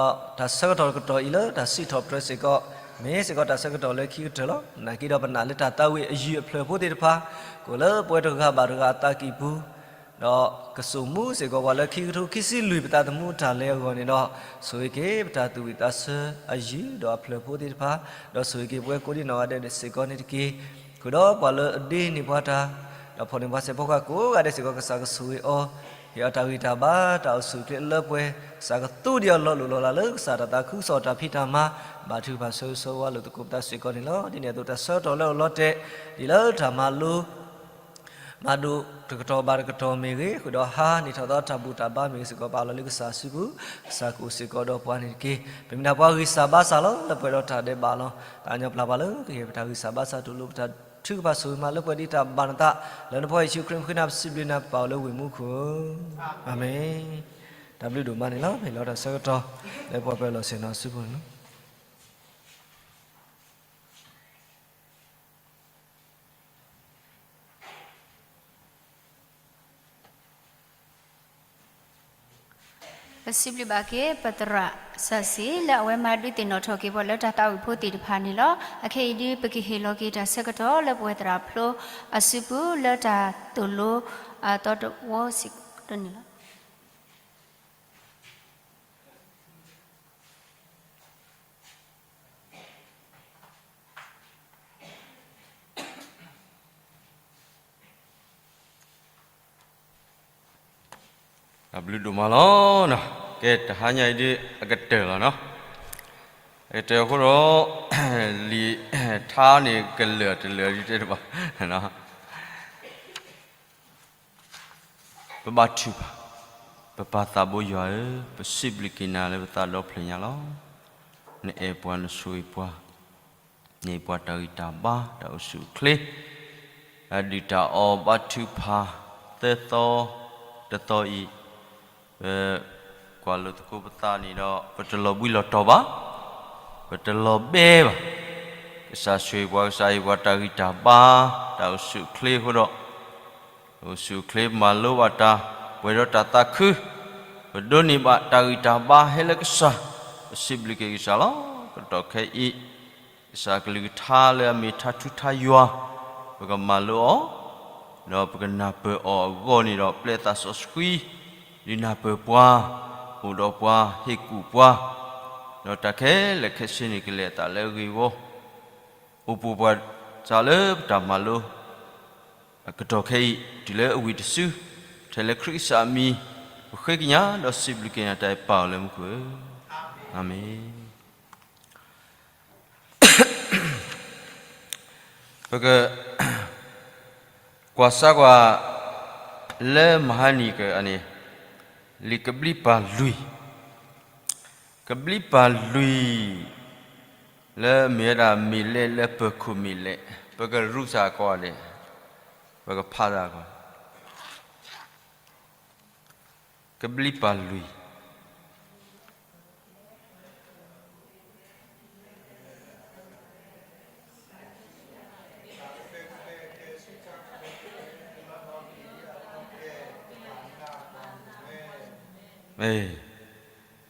တၢ်ဆၢကတီၢ်တကတီၢ်အံၤလၢတၢ်စံးထီၣ်ပတြၢၤစ့ၢ်ကီး မ့ၢ်စ့ၢ်ကီးတၢ်ဆၢကတီၢ်လၢခံကတၢၢ်လီၤ. နာ်က့ဒီးပနာ်လၢတၢ်သးဝံၣ်အယုၢ်အဖျၢၣ်ဖိသ့ၣ်တဖၣ် ကအိၣ်လၢပဝဲတဂၤဘၣ်တဂၤအသးကံၢ်ပူၤ, ဒီးကစိာ်မူစ့ၢ်ကီးပှၤလၢခံကထိခံဆံလွံၢ်ပသးသမူတၢ်လဲၤအဂီၢ်န့ၣ်ဒီး, ဆိၣ်ဂ့ၤက့ၤပတၢ်သူၣ်ဝံၣ်သးဆၢအယုၢ်ဒီးအဖျၢၣ်ဖိသ့ၣ်တဖၣ်, ဒီးဆိၣ်ဂ့ၤက့ၤပဝဲကိးဒံနီၢ်ဂၤဒဲးစ့ၢ်ကီးန့ၣ်တက့ၢ်. ဃုာ်ဒီးပှၤလၢအဒ့န့ၢ်ပှၤတၢ်, ဒီးဖီၣ်န့ၢ်ပှၤစဲးဖီကဟၣ်ကိးဂၤဒဲးစ့ၢ်ကီး ကစၢ်ကဆိၣ်ဂ့ၤအီၤ, ဟ့ၣ်အီၤတၢ်ဂံၢ်တၢ်ဘါ တၢ်အိၣ်ဆူၣ်အိၣ်ချ့လၢပှဲၤ, ကစၢ်ကသူဒံးအီၤလီၤလိၢ်လီၤလးလၢကစၢ်တၢ်သးခုကစီၣ် တၢ်ဖံးတၢ်မၤ, ဘါထုကဖၣ်ဆၢဂ့ၤဆၢဝါလိာ်သကိးပသးစ့ၢ်ကီးန့ၣ်လီၤ. ဒ်န့ၣ်အသိးတၢ်ဆၢကတီၢ်လၢအလီၤတဲာ် ဒ်လၢတၢ်မၤလိ မၤဒိးတကတီၢ်ဘၣ်တကတီၢ်မ့ၢ်ဂ့ၤ, ဃုာ်ဒီးဟါန့ၢ်ထီၣ်သီတၢ်ဘူၣ်တၢ်ဘါမ့ၢ်ဂ့ၤစ့ၢ်ကီး ပာ်လီၤလၢကစၢ်စုပူၤ, ကစၢ်ကအိၣ်စ့ၢ်ကီးဒီးပှၤန့ၣ်တက့ၢ်. ပမ့ၢ်ဒၣ်ပှၤဂံၢ်စၢ်ဘါစၢ်လီၤ လၢပှဲၤဒီးတၢ်ဒဲးဘးလီၤ. သးကညီၤပျၢ်ပှၤလၢကဟ့ၣ်ပတၢ်ဂံၢ်စၢ်ဘါစၢ် တူၢ်လိာ်ပတၢ်ထုကဖၣ်ဆိၣ်ဂ့ၤမၤလၢပှဲၤဒ်တၢ်ဘၣ်နသး, လၢနဖိယ့ၣ်ၡူးခရံာ်မုၢ်ဃ့နၤပစံးဘျုးနၤ ပပၢ်အိၣ်လၢဝ့ၢ်မူခိၣ်ဧၢ, အၤမ့ၣ်. တၢ်ဘျုးဒိၣ်မးန့ၣ်လီၤ. မ့ၢ်လီၤတၢ်ဆၢကတီၢ်လၢပှၤပၢၤလီၢ်ဆ့ၣ်နီၤစုပူၤန့ၣ်လီၤ. ပစံးဘျုးဘၣ်က့ၤ ပသရၣ်စီဆှံ လၢအဝဲမၤဒုးသ့ၣ်နီၣ်ထီၣ်က့ၤပှၤလၢတၢ်သးဝံၣ်ဖိသ့ၣ်တဖၣ်န့ၣ်လီၤ. အခဲအံၤဒုး ပကဟ့ၣ်လီၤက့ၤတၢ်ဆၢကတီၢ်လၢပဝဲသရၣ်ဖျိအစုပူၤ လၢတၢ်သိၣ်လိအသီတဝီစ့ၢ်ကီးန့ၣ်လီၤ. တၢ်ဘျုးဒိၣ်မးလီၤ. ကဲ တဟါညါအံၤဒုး အကတၢၢ်လီၤနီၤ. အကတၢၢ်အဃိဒီး လံာ်ထါန့ၣ် ကလၢာ်တလၢာ်ဒ်တဲတဘၣ် ပဘါထုကဖၣ်. ပပၢ်သးဘိယွၤဧၢ, ပစံးဘျုးက့ၤနၤလၢပသးဒီဖျၢၣ်ညါလီၤ. နအဲၣ်ပှၤ နဆိၣ်ဂ့ၤပှၤ, နဟ့ၣ်ပှၤတၢ်ဂံၢ်တၢ်ဘါ တၢ်အိၣ်ဆူၣ်အိၣ်ချ့, တၢ်ဒုၣ်တၢ်အီၣ်ဘါထုကဖၣ် သၢသီ တသီအံၤ ပကွၢ်လိာ်သကိးပသးန့ၣ်ဒီး ပတလီၤဘှံးလီၤတီၤဘၣ်, ပတလီၤဘဲဘၣ်. ကစၢ်ဆိၣ်ဂ့ၤပှၤ, ကစၢ်ဟ့ၣ်ပှၤတၢ်ဂံၢ်တၢ်ဘါ, တၢ်အိၣ်ဆူၣ်အိၣ်ချ့အဃိဒီး အိၣ်ဆူၣ်အိၣ်ချ့ ပမၤလိဘၣ်တၢ်, ပှဲၤဒီးတၢ်သးခု, ပဒိးန့ၢ်ဘၣ်တၢ်ဂံၢ်တၢ်ဘါဟဲလၢကစၢ်, ပစံးဘျုးက့ၤကစၢ်လီၤ. ကတီၢ်ခဲအံၤ ကစၢ်ကလုၢ်ကထါလၢအမ့ၢ်ထါထူထါယွၤ, ပကမၤလိအီၤ, ဒီးပကနၢ်ပၢၢ်အီၤအဂီၢ်န့ၣ်ဒီး ပျဲသးစီဆှံ ဒုးနၢ်ပၢၢ်ပှၤ, အိၣ်ဒီးပှၤ, ဟ့ၣ်ကူၣ်ပှၤ, ဒီးတၢ်ခဲလၢာ်ခဲဆ့န့ၣ် ကလဲၤအသးလၢအဂ့ၤအဂီၢ်, အိၣ်ပူၤပှၤစၢ်လၢပတၢ်မၤလိ ကတီၢ်ခဲအံၤ တုၤလၢအဝံၤတစု, ထဲလၢခရံာ်ကစၢ်အမံၤ, ပဃ့ကညးဒီးစံးဘျုးက့ၤနၤတၢ်အံၤ ပၢ်အိၣ်လၢမူခိၣ်ဧၢ, အၤမ့ၣ်. ပကကွၢ်စၢ်ကွၢ် လၢမဟါနံၤကန့ၣ်, လံာ်ကဘျံးပၤလွံၢ်, ကဘျံးပၤလွံၢ်, လၢမ့ၢ်ဝဲဒၣ် မ့ၢ်လဲၤလၢပၢၤခိၣ်မ့ၢ်လဲၣ်, ပကရူးစ့ၢ်ကီးန့ၣ်, ပကဖးစ့ၢ်ကီး, ကဘျံးပၤလွံၢ်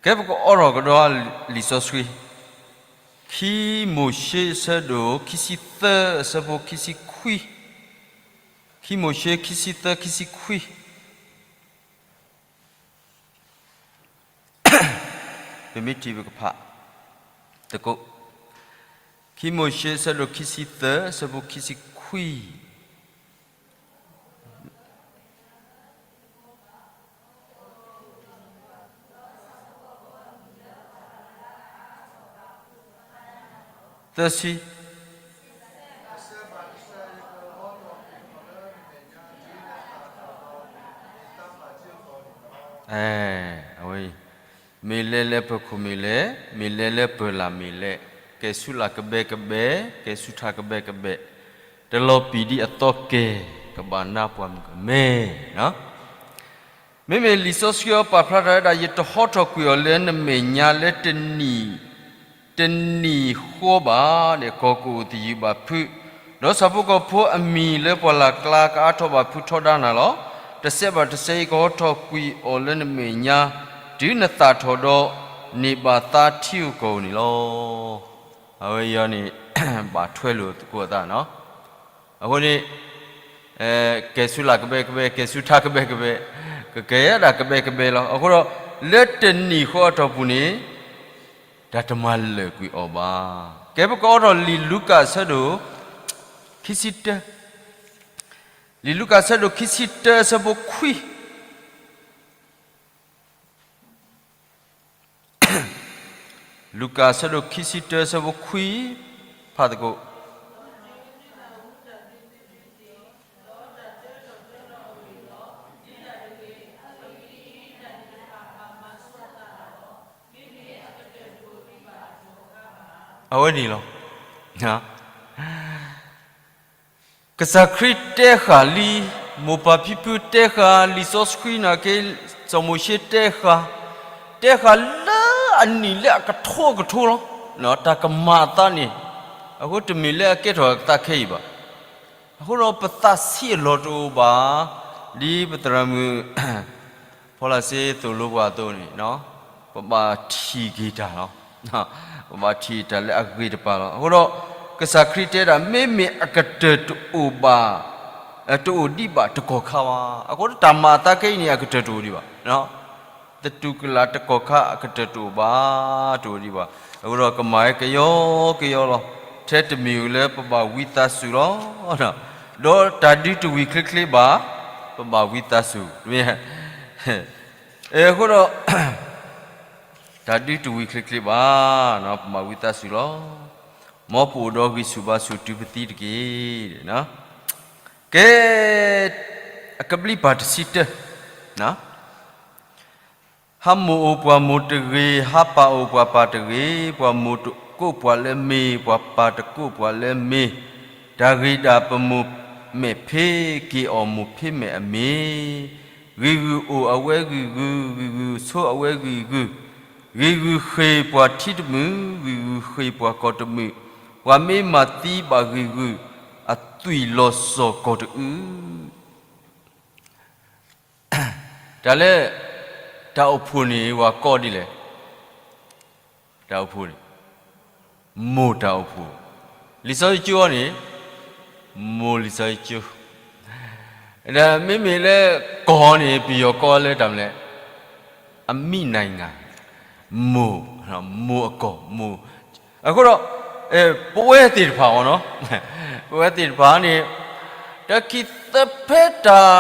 ကဲ ပကအိးထီၣ်ကဒီးလံာ်စီဆှံ, ခံမိၤၡ့ အဆၢဒိၣ်ခံဆံသၢ အဆၢဖိခံဆံခွံ, ခံမိၤၡ့ ခံဆံသၢ ခံဆံခွံ. ပမ့ၢ်ထံၣ် ပကဖးသကိး, ခံမိၤၡ့ အဆၢဒိၣ်ခံဆံသၢ အဆၢဖိခံဆံခွံ. သၢဆံ. အဝဲအံၤ, မ့ၢ်လဲၤလၢပၢၤခိၣ်မ့ၢ်လဲၣ်, မ့ၢ်လဲၤလၢပၢၤလၢ်မ့ၢ်လဲၣ်, ကဲဆူလၢ်ကဘဲကဘဲ, ကဲဆူထးကဘဲကဘဲ, တလီၤပံာ်ဒ်အသီကဲၢ်, ကဘၣ်နါပှၢ်မုၢ်ကမဲ. မ့မ့ၢ်လံာ်စီဆှံအပာ်ဖျါထီၣ်ဝဲဒၣ် ယတဟီထီၣ်ကွံာ်အီၤလၢနမဲာ်ညါလၢတနံၤ တနံၤဃီဘၣ်န့ၣ် ကီၢ်ကအိၣ်သယုၢ်ဘၣ်ဖုး, ဒီးဆၣ်ဖိကီၢ်ဖိအမံၤလၢပှၢ်လၢ်ကျါကအါထီၣ်ဘၣ်ဖုးထီဒါနၤလီၤ. တစဲးဘၣ်တစဲးအံၤ ကဟီထီၣ်ကွံာ်အီၤလၢနမဲာ်ညါ တုၤနသၣ်ထီၣ်ဒီး န့ၢ်ဘၣ်သါထံဧိၤကီၢ်ဧိၤန့ၣ်လီၤ. အဝဲအံၤန့ၣ် ဘၣ်ထွဲလိာ်သကိးအသးနီၤ. အဃိန့ၣ် ကဲၤဆူလၢ်ကဘဲကဘဲ ကဲၤဆူထါကဘဲကဘဲ ကကဲၤဒၣ်ကဘဲကဘဲလီၤ. အဃိဒီး လၢတနံၤဃီအတီၢ်ပူၤန့ၣ် တၢ်တမၤလၢာ်ကွံာ်အီၤဘၣ်. ကဲ ပကအိးထီၣ်လံာ်လူၤကၣ်အဆၢဒိၣ် ခံဆံတၢ, လံာ်လူၤကၣ်အဆၢဒိၣ်ခံဆံတၢ အဆၢဖိခွံ လူၤကၣ်အဆၢဒိၣ်ခံဆံတၢ အဆၢဖိခွံ, ဖးသကိး. အဝဲန့ၣ်လီၤ. ကစၢ်ခရံာ်တဲဃာ်လံ, မိၢ်ပၢ်ဖံဖုတဲဃာ်, လံာ်စီဆှံနာ်က့ စီၤမိၤၡ့တဲဃာ်, တဲဃာ်လၢအနံၣ်လၢအကထိအကထိလီၤ. တၢ်ကမၤအသးန့ၣ်, အဃိတမ့ၢ်လၢအကဲထီၣ်အသးခဲအံၤဘၣ်. အဃိဒီးပသးဆံးအလီၢ်တအိၣ်ဘၣ်, ဒ်ပသရၣ်မုၣ် ဖီလၣ်စ့သိၣ်လိပှၤအသိးန့ၣ်, ပဘၣ်ထံၣ်က့ၤတၢ်လီၤ. ပဘၣ်ထံၣ်တၢ်လၢအဂ့ၤတပၤလီၤ. အဃိဒီး ကစၢ်ခရံာ်တဲဒၣ် မ့မ့ၢ်အကတၢၢ်တအိၣ်ဘၣ်, တအိၣ်ဒံးဘၣ်တကီၢ်ခါဘၣ်. အဃိဒီးတၢ်မၤအသးခဲအံၤန့ၣ် အကတၢၢ်တအိၣ်ဒံးဘၣ်. သတူၢ်ကလာ်တကီၢ်ခါအကတၢၢ်တအိၣ်ဘၣ်, တအိၣ်ဒံးဘၣ်. အဃိဒီးကမၤဝဲကယီကယီလီၤ. ထဲတမ့ၢ်လၢပဘၣ်ဝံသးစူၤလီၤ. ဒီးတၢ်ဒုးတဝံၤချ့ချ့ဘၣ်, ပဘၣ်ဝံသးစူၤ. အဃိဒီး တၢ်ဒုးတဝံၤချ့ချ့ဘၣ်, ပဘၣ်ဝံသးစူၤလီၤ. မ်ပအိၣ်ဒီးဂံၢ်ဆူၣ်ဘါဆူၣ်တုၤပသံတက့ၢ်. ကဲ, အကဘျံးပၤတဆံတၢ, ဟးမိၢ်အိၣ်ပှၤမိၢ်တဂ့ၤ, ဟးပၢ်အိၣ်ပှၤပၢ်တဂ့ၤ, ပှၤမိၢ်တကိးပှၤလၢမ့ၤ, ပှၤပၢ်တကိးပှၤလၢမ့ၤ, တၢ်ဂ့ၤဒၣ်ပမိၢ်မဲာ်ဖ့က့ၤအီၤမိၢ်ဖ့မဲာ်အမ့ၤ, ဂံၢ်ဂုၢ်အိၣ်အဝဲဂံၢ်ဂုၢ်, ဂံၢ်ဂုၢ်ဆိအဝဲဂံၢ်ဂုၢ်, ဂံၢ်ဂုၢ်ဃ့ၢ်ပှၤထံတမုာ်, ဂံၢ်ဂုၢ်ဃ့ၢ်ပှၤကီၢ်တမုာ်, ပှၤမ့ၢ်မၤသံဘၣ်ဂံၢ်ဂုၢ်, အသွံၣ်လီၤစီၤကီၢ်တအုၣ်. တၢ်လၢ တၢ်အိၣ်ဖှိၣ်န့ၣ် ပှၤကိးဒ်လဲၣ်, တၢ်အိၣ်ဖှိၣ်န့ၣ် မိၢ်တၢ်အိၣ်ဖှိၣ်, လံာ်စီဆှံကၠိန့ၣ် မိၢ်လံာ်စီဆှံကၠိ, ဒီးမ့မ့ၢ်လၢကီၢ်န့ၣ် ပယီၤကိးလၢတၢ်မနုၤလဲၣ်, အမိနိုင်ငံ, မိၢ်, မိၢ်အကီၢ်, မိၢ်, အဃိဒီး ပဝဲသ့ၣ်တဖၣ်အီၤနီၤ, ပဝဲသ့ၣ်တဖၣ်န့ၣ် တၢ်ခံးသၢဖဲတၢ်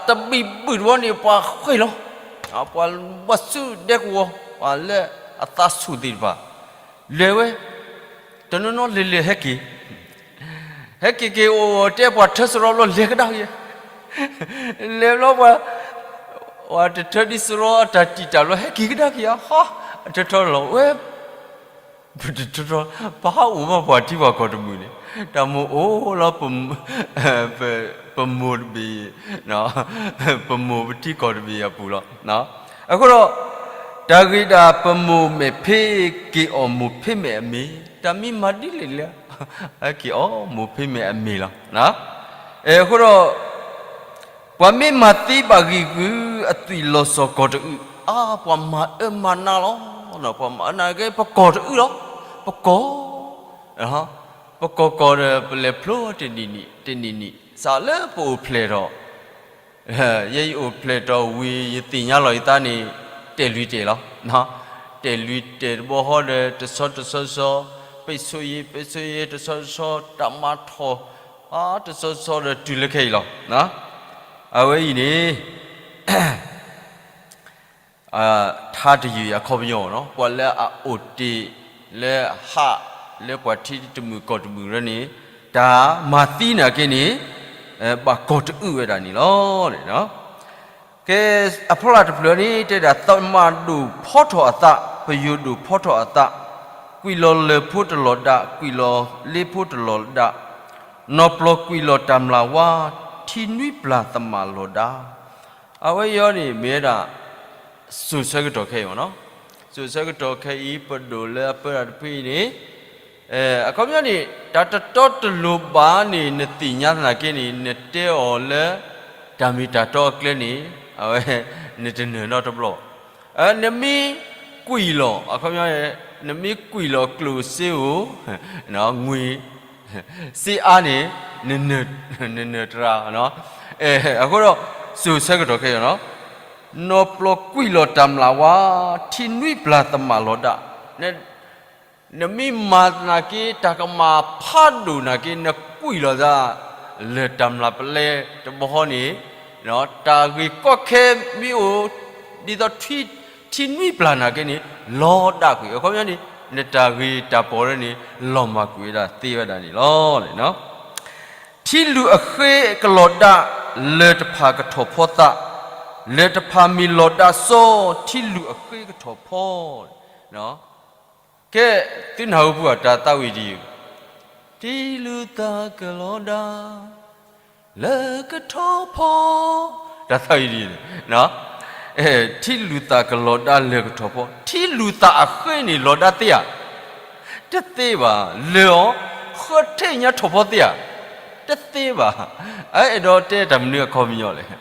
တဘံၣ်ဘုၣ်တဘျီန့ၣ် ပှၤဃ့ၢ်လီၤ, ပှၤဘၣ်ဆူဒဲကဝီၤ, ပှၤလၢအသးဆူၣ်သ့ၣ်တဖၣ် လဲၤဝဲ, တနီၤနီၤလဲၤလဲၤဟဲက့ၤ, ဟဲက့ၤက့ၤအိၣ်တဲပှၤထၢစရီဘျီလဲၤကဒါက့ၤ, လဲၤဘျီပှၤ, ပှၤတထၢဒ်စရီအတၢ်တံာ်တာ်ဘျီ ဟဲက့ၤကဒါက့ၤဧါ, ဟါ, အထၢထီလီၤဝဲ ပတထီထီ, ပဟးအိၣ်ဘၣ်ပှၤထံပှၤကီၢ်တမုာ်န့ၣ်, တၢ်မိၣ်အိၣ်လီၤ, ပမိၢ်တဘ့ၣ်, ပမိၢ်ပထံကီၢ်တဘ့ၣ်အပူၤလီၤ. အဃိဒီး တၢ်ဂ့ၤဒၣ်ပမိၢ်မဲာ်ဖ့က့ၤအီၤမိၢ်ဖ့မဲာ်အမ့ၤ, တၢ်မ့ၢ်မၤဒ်လဲၣ်လဲၣ်, က့ၤအီၤမိၢ်ဖ့မဲာ်အမ့ၤလီၤ. အဃိဒီး ပှၤမ့ၢ်မၤသံဘၣ်ဂံၢ်ဂုၢ် အသွံၣ်လီၤစီၤကီၢ်တအုၣ်, အါ ပှၤမၤအၢမၤနးလီၤ, ပှၤမၤအၢနးက့ ပကီၢ်တအုၣ်လီၤ, ပကီၢ်, ပကီၢ်ကီၢ်ဒီး ပလဲၤဖျိတနံၣ်နံၣ် တနံၣ်နံၣ် စးလၢပအိၣ်ဖျဲၣ်ထီၣ်, ယဲယအိၣ်ဖျဲၣ်ထီၣ်ဝံၤ ယသ့ၣ်ညါလီၤယသးန့ၣ် တဲာ်လွံၢ်တဲာ်လီၤ. တဲာ်လွံၢ်တဲာ်တဘျီဃီဒီး တဆီတဆီဆီ, ပိတ်ဆို့ရေး ပိတ်ဆို့ရေး တဆီတဆီ, တၢ်မၤထီၣ်, တဆီတဆီဒီးတုၤလၢခဲအံၤလီၤ. အဝဲအံၤန့ၣ် ထါတယုၢ်အခီပညီနီၤ, ပှၤလၢအအိၣ်တ့ၢ်လၢဟးလၢပှၤထံတမုာ်ကီၢ်တမုာ်လၢန့ၣ်, တၢ်မၤသံနာ်က့န့ၣ် ဘၣ်ကီၢ်တအုၣ်ဝဲဒၣ်န့ၣ်လီၤ. ကဲ, အဖီလာ်တဖျၢၣ်န့ၣ် တဲဒၣ် သမၣ်ဒိၣ်ဖီထီၣ်အသး, ပယိၤဒိၣ်ဖီထီၣ်အသး, ကွံာ်လီၤလၢၢ်ဖိတလီၤဒါ, ကွံာ်လီၤလ့ဖိတလီၤဒါ, နီၢ်ပျီၢ်ကွံာ်လီၤတၢ်မျၢ်ဝါ, ထံနွံပျၢ်သမၣ်လီၤဒါ, အဝဲအံၤန့ၣ် မ့ၢ်ဝဲဒၣ် စိၤဆၢကတီၢ်ခဲအံၤမ့ၢ်နီၤ. စိၤဆၢကတီၢ်ခဲအံၤ ပဒိၣ်လၢအပၢတၢ်တဖုအံၤန့ၣ် အခီပညီန့ၣ် တၢ်တတီတလိၤဘၣ်န့ၣ် နသ့ၣ်ညါသနာ်က့န့ၣ် နတဲအီၤလၢ တၢ်မ့ၢ်တၢ်တီအကျဲန့ၣ် အဝဲ နတနၢၤနီတဘျီဘၣ်. နမ့ၢ်ကွံာ်လီၤ အခီပညီ နမ့ၢ်ကွံာ်လီၤကျိၣ်စ့ဧိၤ ငွေ စ့အါန့ၣ် နနၢၤတရၣ်. အဃိဒီး စိၤဆၢကတီၢ်ခဲအံၤနီၤ, နီၢ်ပျီၢ်ကွံာ်လီၤတၢ်မျၢ်ဝါ ထံနွံပျၢ်သမၣ်လီၤဒၣ်. နမ့ၢ်မၤသနာ်က့ တၢ်ကမၣ်ဖးဒိၣ်နာ်က့ နကွံာ်လီၤသး လၢတၢ်မျၢ်ပလဲတဘီဃီန့ၣ် တၢ်ဂ့ၢ်ကီခဲမ့ၢ်အိၣ် ဒ်သိး ထံနွံပျၢ်နာ်က့န့ၣ် လီၤဒၣ်ကွံာ်. အခီပညီန့ၣ် နတၢ်ဂ့ၢ်တၢ်ပီၢ်လၢန့ၣ် လီၤမၢ်ကွံာ်ဝဲဒၣ်သ့ဝဲဒၣ်န့ၣ်လီၤ. ထံလုၢ်အဃ့ကလီၤဒၣ် လၢၢ်တဖၣ်ကထီၣ်ဖီသး, လၢၢ်တဖၣ်မ့ၢ်လီၤဒၣ်စီ ထံလုၢ်အဃ့ကထီၣ်ဖီ. ကဲ သုနၢ်ဟူပှၤတၢ်သးဝံၣ်ဒ်အံၤ, ထံလုၢ်သၣ်ကလီၤဒၣ် လၢၢ်ကထီၣ်ဖီ, တၢ်သးဝံၣ်ဒ်အံၤ, ထံလုၢ်သၣ်ကလီၤဒၣ်လၢၢ်ကထီၣ်ဖီ, ထံလုၢ်သၣ်အဃ့န့ၣ် လီၤဒၣ်သ့ဧါ, တသ့ဘၣ်. လၢၢ်အီၤ ဃၢထံၣ်ညါထီၣ်ဖီသ့ဧါ, တသ့ဘၣ်. အဝဲအဲၣ်ဒိးတဲတၢ်မနုၤအခီပညီလဲၣ်.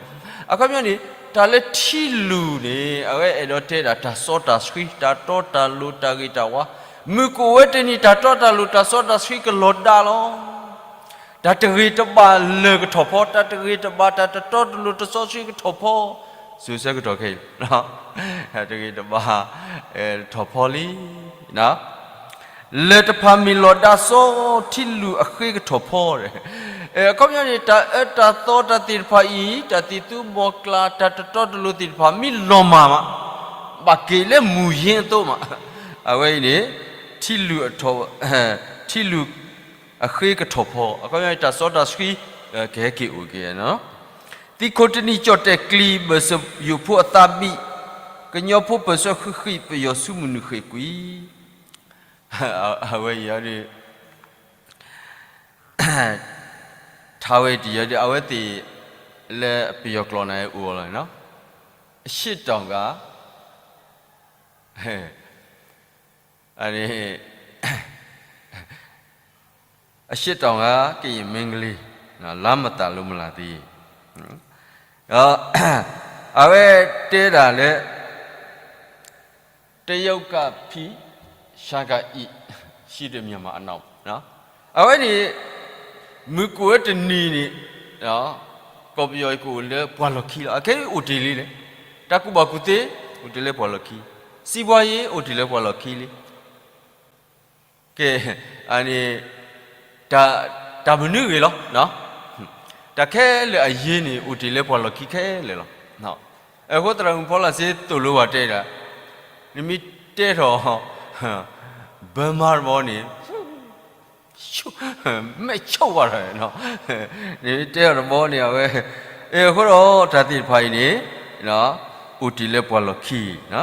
အခီပညီန့ၣ် တၢ်လၢထံလုၢ်န့ၣ် အဝဲအဲၣ်ဒိးတဲဒၣ်တၢ်စီတၢ်ဆှံ တၢ်တီတၢ်လိၤ တၢ်ဂ့ၤတၢ်ဝါ, မုၢ်ကအိၣ်ဝဲတနံၤ တၢ်တီတၢ်လိၤ တၢ်စီတၢ်ဆှံကလီၤဒၣ်လီၤ. တၢ်တဂ့ၤတဘၣ်လၢၢ်ကထီၣ်ဖီ, တၢ်တဂ့ၤတဘၣ် တၢ်တတီတလိၤတစီဆှံကထီၣ်ဖီ, စိၤဆၢကတီၢ်ခဲအံၤ တၢ်တဂ့ၤတဘၣ် ထီၣ်ဖီလံ. လၢၢ်တဖၣ်မ့ၢ်လီၤဒၣ်စီ ထံလုၢ်အဃ့ကထီၣ်ဖီ. အခီပညီန့ၣ် တၢ်အၢတၢ်သီတၢ်သ့ၣ်တဖၣ်အံၤ တၢ်သ့ၣ်သူဘီၣ်ကျး တၢ်တတီတလိၤသ့ၣ်တဖၣ် မ့ၢ်လီၤမၢ်မး, ဘၣ်က့ၤလၢမူၤယ့အသိးမး, အဝဲအံၤန့ၣ် ထံလုၢ်အထီၣ် ထံလုၢ်အဃ့ကထီၣ်ဖီ, အခီပညီန့ၣ် တၢ်စီတၢ်ဆှံ ကဟဲက့ၤအိၣ်က့ၤ. သံခိၣ်တနံၤကၠီၣ်တဲာ်ကျံၤ ဘၢၣ်စၢၤယိာ်ဖိအသးဘံၣ်, ကညီဖိပၢၢ်ဆၢဃံးဃံး ပယီၤဆူမုၢ်နုာ်ဃ့ၢ်ကွံာ်. အဝဲအံၤဒီး ထါဝဲတယၢ်ဒီး အဝဲသ့ၣ်လၢပယီၤကျိာ်န့ၣ် အိၣ်လီၤနီၤ, အရှေ့တောင်က အရှေ့တောင်က ကရင်မင်းကလေး လမ်းမသာလို့မလာသေး. အဝဲတဲဒၣ်လၢ တရုတ်ကဖံး ရှမ်းကအီ ရှိတယ် မြန်မာအနောက်. အဝဲန့ၣ် မုၢ်ကအိၣ်ဝဲတနံၤန့ၣ် ကီၢ်ပယီၤကအိၣ်လၢပှၤလီၢ်ခံလီၤ. အခဲအံၤအိၣ်တ့ၢ်လံလဲၣ်. တၢ်ကူၣ်ဘၣ်ကူၣ်သ့ အိၣ်တ့ၢ်လၢပှၤလီၢ်ခံ, စံးဘှါယ့ အိၣ်တ့ၢ်လၢပှၤလီၢ်ခံလံ. ကဲ, အန့ၣ် တၢ်မနုၤဂ့ၤလီၤ. တၢ်ခဲလၢာ်အယ့န့ၣ် အိၣ်တ့ၢ်လၢပှၤလီၢ်ခံခဲလၢာ်လီၤ. အဃိသရၣ်မုၣ်ဖီလၢ်စ့သိၣ်လိဝဲတဲဒၣ်, နမ့ၢ်တဲထီၣ် ဘၢမါတဘီန့ၣ် မဲာ်ဆိၣ်ဝါထီၣ်, နမ့ၢ်တဲထီၣ်တဘီန့ၣ် အဝဲ, အဃိဒီး တၢ်သ့ၣ်တဖၣ်အံၤန့ၣ် အိၣ်တ့ၢ်လၢပှၤလီၢ်ခံ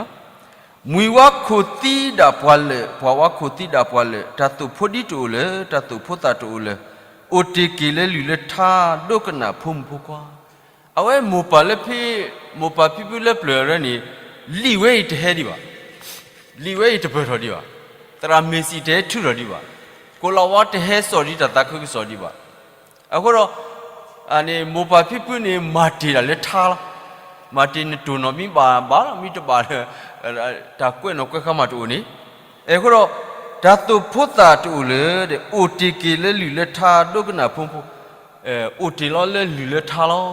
မှံဝါခိၣ်သံဒၣ်ပှၤလၢာ်, ပှၤဝါခိၣ်သံဒၣ်ပှၤလၢာ်, တၢ်သိၣ်ဖိဒံးတအိၣ်လၢၤ, တၢ်သိၣ်ဖိသၣ်တအိၣ်လၢၤ, အိၣ်တ့ၢ်က့ၤလၢလုၢ်လၢထါ ဒိကနၣ်ဖိမုၣ်ဖိခွါ. အဝဲမိၢ်ပၢ်လၢဖံ, မိၢ်ပၢ်ဖံဖုလၢပျၢၤအရၢန့ၣ် လံာ်ဝဲအံၤတဟဲဒံးဘၣ်, လံာ်ဝဲအံၤတပၢၢ်ထီၣ်ဒံးဘၣ်, သရၣ်မ့ၢ်စံးတဟဲထုးထီၣ်ဒံးဘၣ်, ကိးလၤဝါတဟဲစိာ်ဒံးတၢ်သးခုကစီၣ်ဒံးဘၣ်. အဃိဒီး အန့ၣ် မိၢ်ပၢ်ဖံဖုန့ၣ် မၤတ့ၢ်ဒၣ်လၢထါလီၤ. မၤတ့ၢ်နတိၢ်နီၣ်မ့ၢ်ဘၣ်ဘၣ်လီၤ, မ့ၢ်တဘၣ်လၢ တၢ်ကွဲးနီၣ်ကွဲးဃါမးတအိၣ်န့ၣ်. အဃိဒီး တၢ်သိၣ်ဖိသၣ်တအိၣ်လၢၤဒီး အိၣ်တ့ၢ်က့ၤလၢလုၢ်လၢထါ ဒိကနၣ်ဖိမုၣ်ဖိ, အိၣ်တ့ၢ်လီၤလၢလုၢ်လၢထါလီၤ.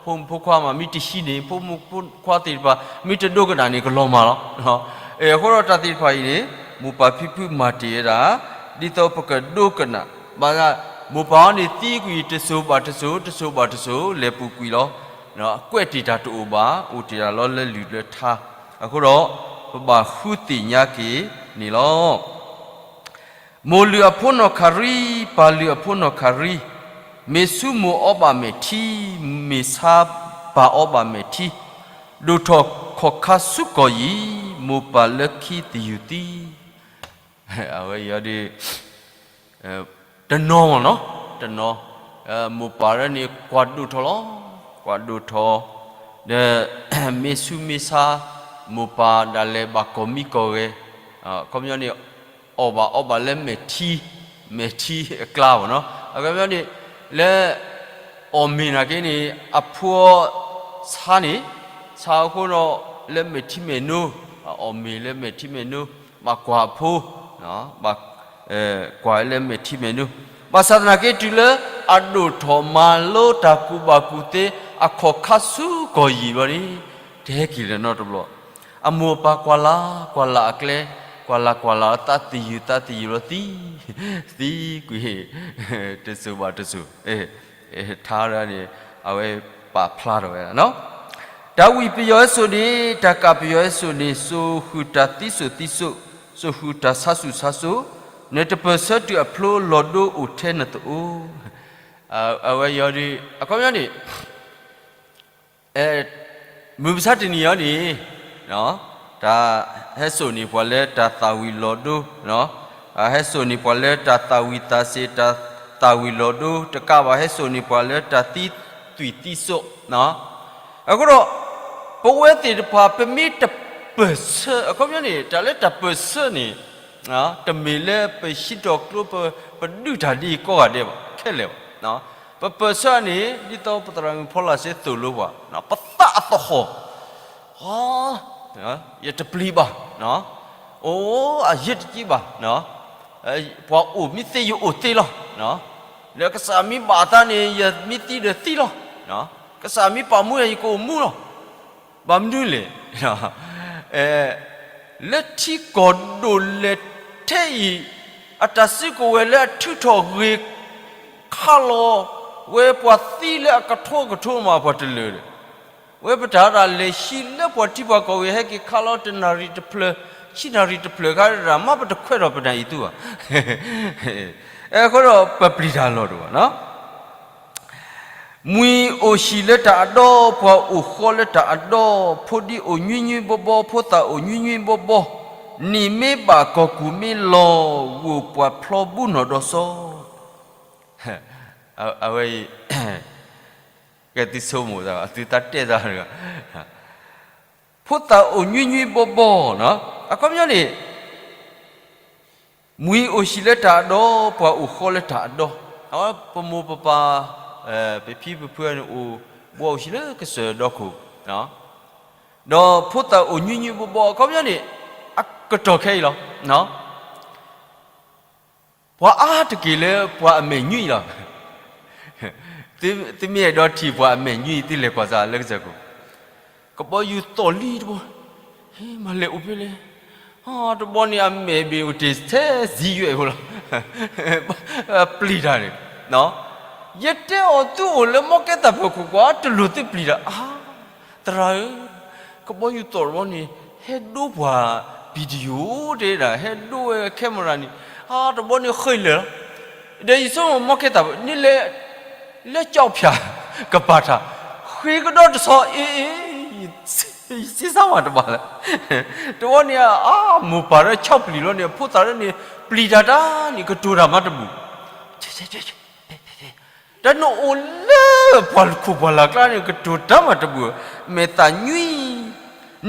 ဖိမုၣ်ဖိခွါမး မ့ၢ်တဟံးန့ၣ် ဖိမုၣ်ဖိခွါသ့ၣ်တဖၣ် မ့ၢ်တဒိကနၣ်န့ၣ် ကလီၤမၢ်လီၤ. အဃိဒီးတၢ်သ့ၣ်တဖၣ်အံၤန့ၣ် မိၢ်ပၢ်ဖံဖုမၤတ့ၢ်ဝဲဒၣ် ဒ်သိးပကဒိကနၣ်, ဘၣ်ဆၣ် မိၢ်ပၢ်အီၤန့ၣ်သံကွံာ်တစိၤဘၣ်တစိၤ တစိၤဘၣ်တစိၤ လဲၤပူၤကွံာ်လီၤ. ကွဲးတ့ၢ်တၢ်တအိၣ်ဘၣ်, အိၣ်တ့ၢ်ဒၣ်လီၤလၢလုၢ်လၢထါ. အဃိဒီး ပဘၣ်ဃုသ့ၣ်ညါက့ၤန့ၣ်လီၤ. မိၢ်လုၢ်အဖိနီၢ်ခရံ, ပၢ်လုၢ်အဖိနီၢ်ခရံ, မ့ၢ်ဆူမိၢ်အီၤဘၣ်မဲာ်ထံ, မ့ၢ်ဆါပၢ်အီၤဘၣ်မဲာ်ထံ, ဒိၣ်ထီၣ်ခီၣ်ခါဆူကီၢ်ယံၤ, မိၢ်ပၢ်လၢခံသယုၢ်သံ. အဝဲအံၤဒီး တနီၤမ့ၢ်နီၤ, တနီၤ, မိၢ်ပၢ်လၢန့ၣ် ကွၢ်ဒိၣ်ထီၣ်လီၤ, ကွၢ်ဒိၣ်ထီၣ်, ဒီး မ့ၢ်ဆူးမ့ၢ်ဆါ မိၢ်ပၢ်ဒၣ်လဲာ်ဘၣ်ကီၢ်မံကီၢ်ဂဲၤ, အခီပညီန့ၣ် အီၣ်ဘၣ်အီဘၣ်လၢမဲာ်ထံ, မဲာ်ထံအကျါဘၣ်နီၤ. အခီပညီန့ၣ် လၢ အီၣ်မ့ၤနာ်က့န့ၣ် အဖိဆါန့ၣ်, ဆါအဃိဒီး လၢမဲာ်ထံမဲာ်နိ, အီၣ်မ့ၤလၢမဲာ်ထံမဲာ်နိ, ဘၣ်ကွၢ်အဖိ ဘၣ်ကွၢ်လၢမဲာ်ထံမဲာ်နိ, ဘၣ်ဆၣ်သနာ်က့တုၤလၢအဒိၣ်ထီၣ်မၤလိတၢ်ကူၣ်ဘၣ်ကူၣ်သ့ အခီၣ်ခါဆူကီၢ်ယံၤဘျီန့ၣ် တဟဲက့ၤလၢၤနီတဘျီ, အမိၢ်အပၢ်ကွၢ်လၢ်ကွၢ်လၢ်အကျဲ, ကွၢ်လၢ်ကွၢ်လၢ်သးသယုၢ်သးသယုၢ်လီၤသံ, သံကွံာ်, တစိၤဘၣ်တစိၤ ထါဒၣ်န့ၣ် အဝဲပာ်ဖျါထီၣ်ဝဲဒၣ်နီၤ. တၢ်ဝံၣ်ပယီၤဟဲစိာ်န့ၣ် တၢ်ကၣ်ပယီၤဟဲစိာ်န့ၣ် စိာ်ဃုာ်တၢ်သံစိာ်သံစိာ်, စိာ်ဃုာ်တၢ်ဆါဆူၣ်ဆါစိာ်, နတပၢၢ်ဆၢတုၤအဖျိလီၤဒိအိၣ်ထဲနသအိၣ်. အဝဲယီၤဒုး အခီပညီန့ၣ် မုၢ်မဆါတနံၤအံၤန့ၣ် တၢ်ဟဲစိာ်န့ၢ်ပှၤလၢတၢ်သၣ်ဝံၤလီၤဒိ, ဟဲစိာ်န့ၢ်ပှၤလၢတၢ်သၣ်ဝံၤသးစ့ၤ တၢ်သၣ်ဝံၤလီၤဒိ တကးဘၣ်ဟဲစိာ်န့ၢ်ပှၤလၢတၢ်သံသွံၣ်သံစိာ်, အဃိဒီး ပဝဲသ့ၣ်တဖၣ် ပမ့ၢ်တပၢၢ်ဆၢ အခီပညီန့ၣ် တၢ်လၢတၢ်ပၢၢ်ဆၢန့ၣ် တမ့ၢ်လၢပဟံးထီၣ်ကျိ ပဒုးတၢ်ဒ်အံၤကိးဂၤဒဲးဘၣ် ခဲလၢာ်ဘၣ်. ပပၢၢ်ဆၢန့ၣ် ဒ်သိးပသရၣ်မုၣ်ဖီလာ်စ့သိၣ်လိပှၤ ပသးအသဟီၣ်, ယတပျံၤဘၣ်, အိၣ်အယ့ၢ်တက့ဘၣ်, ပှၤအိၣ်မ့ၢ်သ့ယအိၣ်သ့လီၤ, ဒီးကစၢ်မ့ၢ်ဘၣ်အသးန့ၣ် ယမ့ၢ်သံဒီးသံလီၤ, ကစၢ်မ့ၢ်ပာ်မူယၤ ယကအိၣ်မူလီၤ. ဘၣ်မနုၤလဲၣ် လၢထံကီၢ်ဒိၣ်လဲၣ်ထဲအံၤ အတၢ်စုကဝဲၤလၢအထုးထီၣ်ဂ့ၤ ခးလီၤဝဲပှၤသံလၢအကထိကထိမး ပှၤတလၢာ်ဒီး ဝဲပတၢ်ဒၣ်လဲာ်ဟံးလၢပှၤထံပှၤကီၢ်ဂ့ၤ ဟဲက့ၤခးလီၤတနၣ်ရံၣ်တဖျၢၣ် ဆံနၣ်ရံၣ်တဖျၢၣ်ခါဒၣ် မ့ၢ်ပတခွဲးထီၣ်ပနၢ်အံၤသူဘၣ်. အဃိဒီးပပျံၤတၢ်လီၢ်တအိၣ်နီၤ. မှံၤအိၣ်ဟံၣ်လၢတၢ်အဒီ, ပှၤအိၣ်ဃီလၢတၢ်အဒီ, ဖိဒံအိၣ်ညွံးညွံးဘီဘီ, ဖိသၣ်အိၣ်ညွံးညွံးဘီဘီ, နံၣ်မ့ၢ်ဘၣ်ကီၢ်ကူၢ်မ့ၢ်လီၤ, ဂိၢ်ပှၤဖျီဘူၣ်နီၢ်ဒီးစီၤ. အဝဲအံၤ ကဲသုဆိကမိၣ်သး သုသးတဲသးတဂၤ ဖိသၣ်အိၣ်ညွံးညွံးဘီဘီနီၤ, အခီပညီန့ၣ် မှံၤအိၣ်ဟံၣ်လၢတၢ်အဒီ, ပှၤအိၣ်ဃီလၢတၢ်အဒီ, အဝဲပမိၢ်ပပၢ် ပဖံပဖုန့ၣ်အိၣ်ဘှီအိၣ်ဟံၣ်လၢကစၢၢ်ဒီခိၣ်, ဒီးဖိသၣ်အိၣ်ညွံးညွံးဘီဘီ အခီပညီန့ၣ် အကတီၢ်ခဲအံၤလီၤ. ပှၤအါတက့ၢ်လၢပှၤအမဲာ်ညွံးအံၤလီၤ. သုမ့ၢ်အဲၣ်ဒိးထံၣ်ပှၤအမဲာ်ညွံးအံၤ သုလဲၤကွၢ်စၢ်လၢကစၢၢ်ခိၣ်, ကဘီယူၤသီၣ်လံတဘီ, မၤလဲၤအိၣ်ဖဲလဲၣ်, တဘီန့ၣ်အမဲာ်ဘ့ၣ်အိၣ်တ့ၢ်ထဲစံယွဲၣ်အဃိလီၤ. ပျံၤတၢ်န့ၣ်, ယတဲအီၤသုအိၣ်လၢမီကဲသၣ်ဖၢခိၣ်ကွၢ် တလိၣ်သုပျံၤတၢ်, အါ, သရၣ်ဧၢ, ကဘီယူၤသီၣ်တဘီန့ၣ် ဟဲဒိပှၤ video တဲဒၣ် ဟဲဒိဝဲ camera န့ၣ်, အါ တဘီန့ၣ်ဃ့လၢာ်လီၤ. ဒီးယဆိကမိၣ်မီကဲသၣ်ဖၢ န့ၣ်လဲၤ လၢကၠီဖၠၣ် ကပၤထၣ် ဃ့ကဒီးတဆီ အ့ အ့ ယစ့စါမးတဘၣ်လၢ တဘီန့ၣ် အါ မိၢ်ပၢ်လၢဆီပျံၤလီၤန့ၣ် ဖိသၣ်လၢန့ၣ် ပျံၤတၢ်တၢ်န့ၣ် ကတိၤတၢ်မးတဘူၣ် တၢ်နအိၣ်လၢပှၤခိၣ်ပှၤလၢ်ကျါန့ၣ် ကတိၤတၢ်မးတဘူၣ်, မဲာ်သၣ်ညွံး,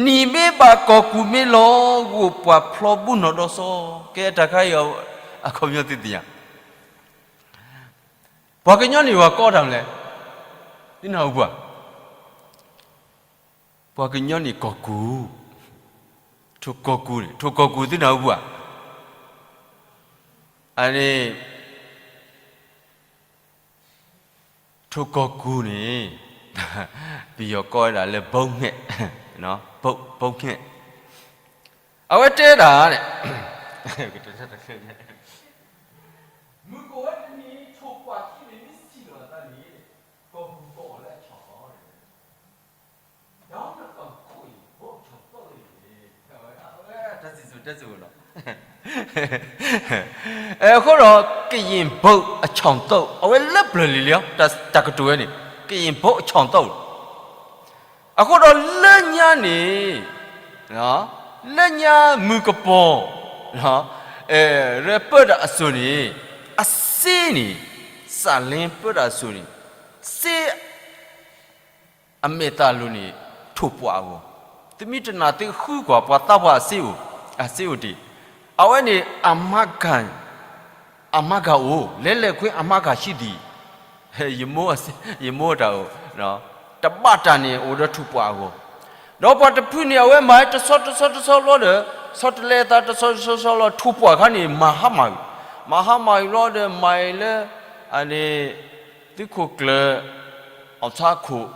နံၣ်မ့ၢ်ဘၣ်ကီၢ်ကူၢ်မ့ၢ်လီၤ, ဂိၢ်ပှၤဖျီဘူၣ်နီၢ်ဒီးစီၤ, ကဲတၢ်ခါအံၤ အခီပညီသုသ့ၣ်ညါ, ပှၤကညီန့ၣ် ပှၤကိးတၢ်မနုၤလဲၣ်, သုနၢ်ဟူပှၤ ပှၤကညီန့ၣ်ကီၢ်ကူၢ်, ထိၣ်ကီၢ်ကူၢ်န့ၣ် ထိၣ်ကီၢ်ကူၢ်သုနၢ်ဟူပှၤ, အန့ၣ် ထိၣ်ကီၢ်ကူၢ်န့ၣ် ပယီၤကိးဝဲဒၣ်လၢ ဘိးငဲး, ဘိးငဲး, အဝဲတဲဒၣ်န့ၣ် မုၢ်ကအိၣ်ဝဲတနံၤ ထိၣ်ကွၢ်ခံန့ၣ် မ့ၢ်စံၣ်လီၤအသးန့ၣ် ကီၢ်ကူၢ်ကအီၣ်လၢအဆီၣ်သီ, ဒီးနကီၢ်ခိၣ်အံၤ ဘိးဆီၣ်သီလံန့ၣ် တၢ်စံၣ်စိၤတဲစိၤလီၤ. အဃိဒီး ကရင်ဘုတ်အချောင်သုံး အဝဲလၢပျၢၤလံလီၤ တၢ်ကတိၤဝဲန့ၣ် ကရင်ဘုတ်အချောင်သုံး အဃိဒီးလၢညါန့ၣ် လၢညါမုၢ်ကပီၤ ရပၢတၢ်အစိၤန့ၣ် အစ့န့ၣ် စးလ့ပၢတၢ်အစိၤန့ၣ် စ့ အမဲာ်သၣ်လိၤန့ၣ် ထိၣ်ပှၢ်အဂီၢ်, သုမ့ၢ်တနာ်သုဃုကွၢ်ပှၤသးပှၢ်အစ့အိၣ်, အစ့အိၣ်တ့ၢ်, အဝဲန့ၣ် အမၤကၤအိၣ်, လဲၤလဲၤကွ့အမၤကၤဆံးသံ, ယမိၢ်တၢ်အိၣ်, တဘၣ်တၢ်န့ၣ်အိၣ်ဒီးထိၣ်ပှၢ်အဂီၢ်, ဒီးပှၤတဖုန့ၣ် အဝဲမၤတဆီတဆီတဆီဘျီဒီး, ဆီတလဲအသးတဆီတဆီတဆီလီၤ ထိၣ်ပှၢ်ခါန့ၣ် မၤဟါမၢ်, မၤဟါမၢ်အံၤဘျီဒီး မၤအံၤလၢ အန့ၣ် သုးခိၣ်ကျၢၢ် အီၣ်ဆါခိၣ်,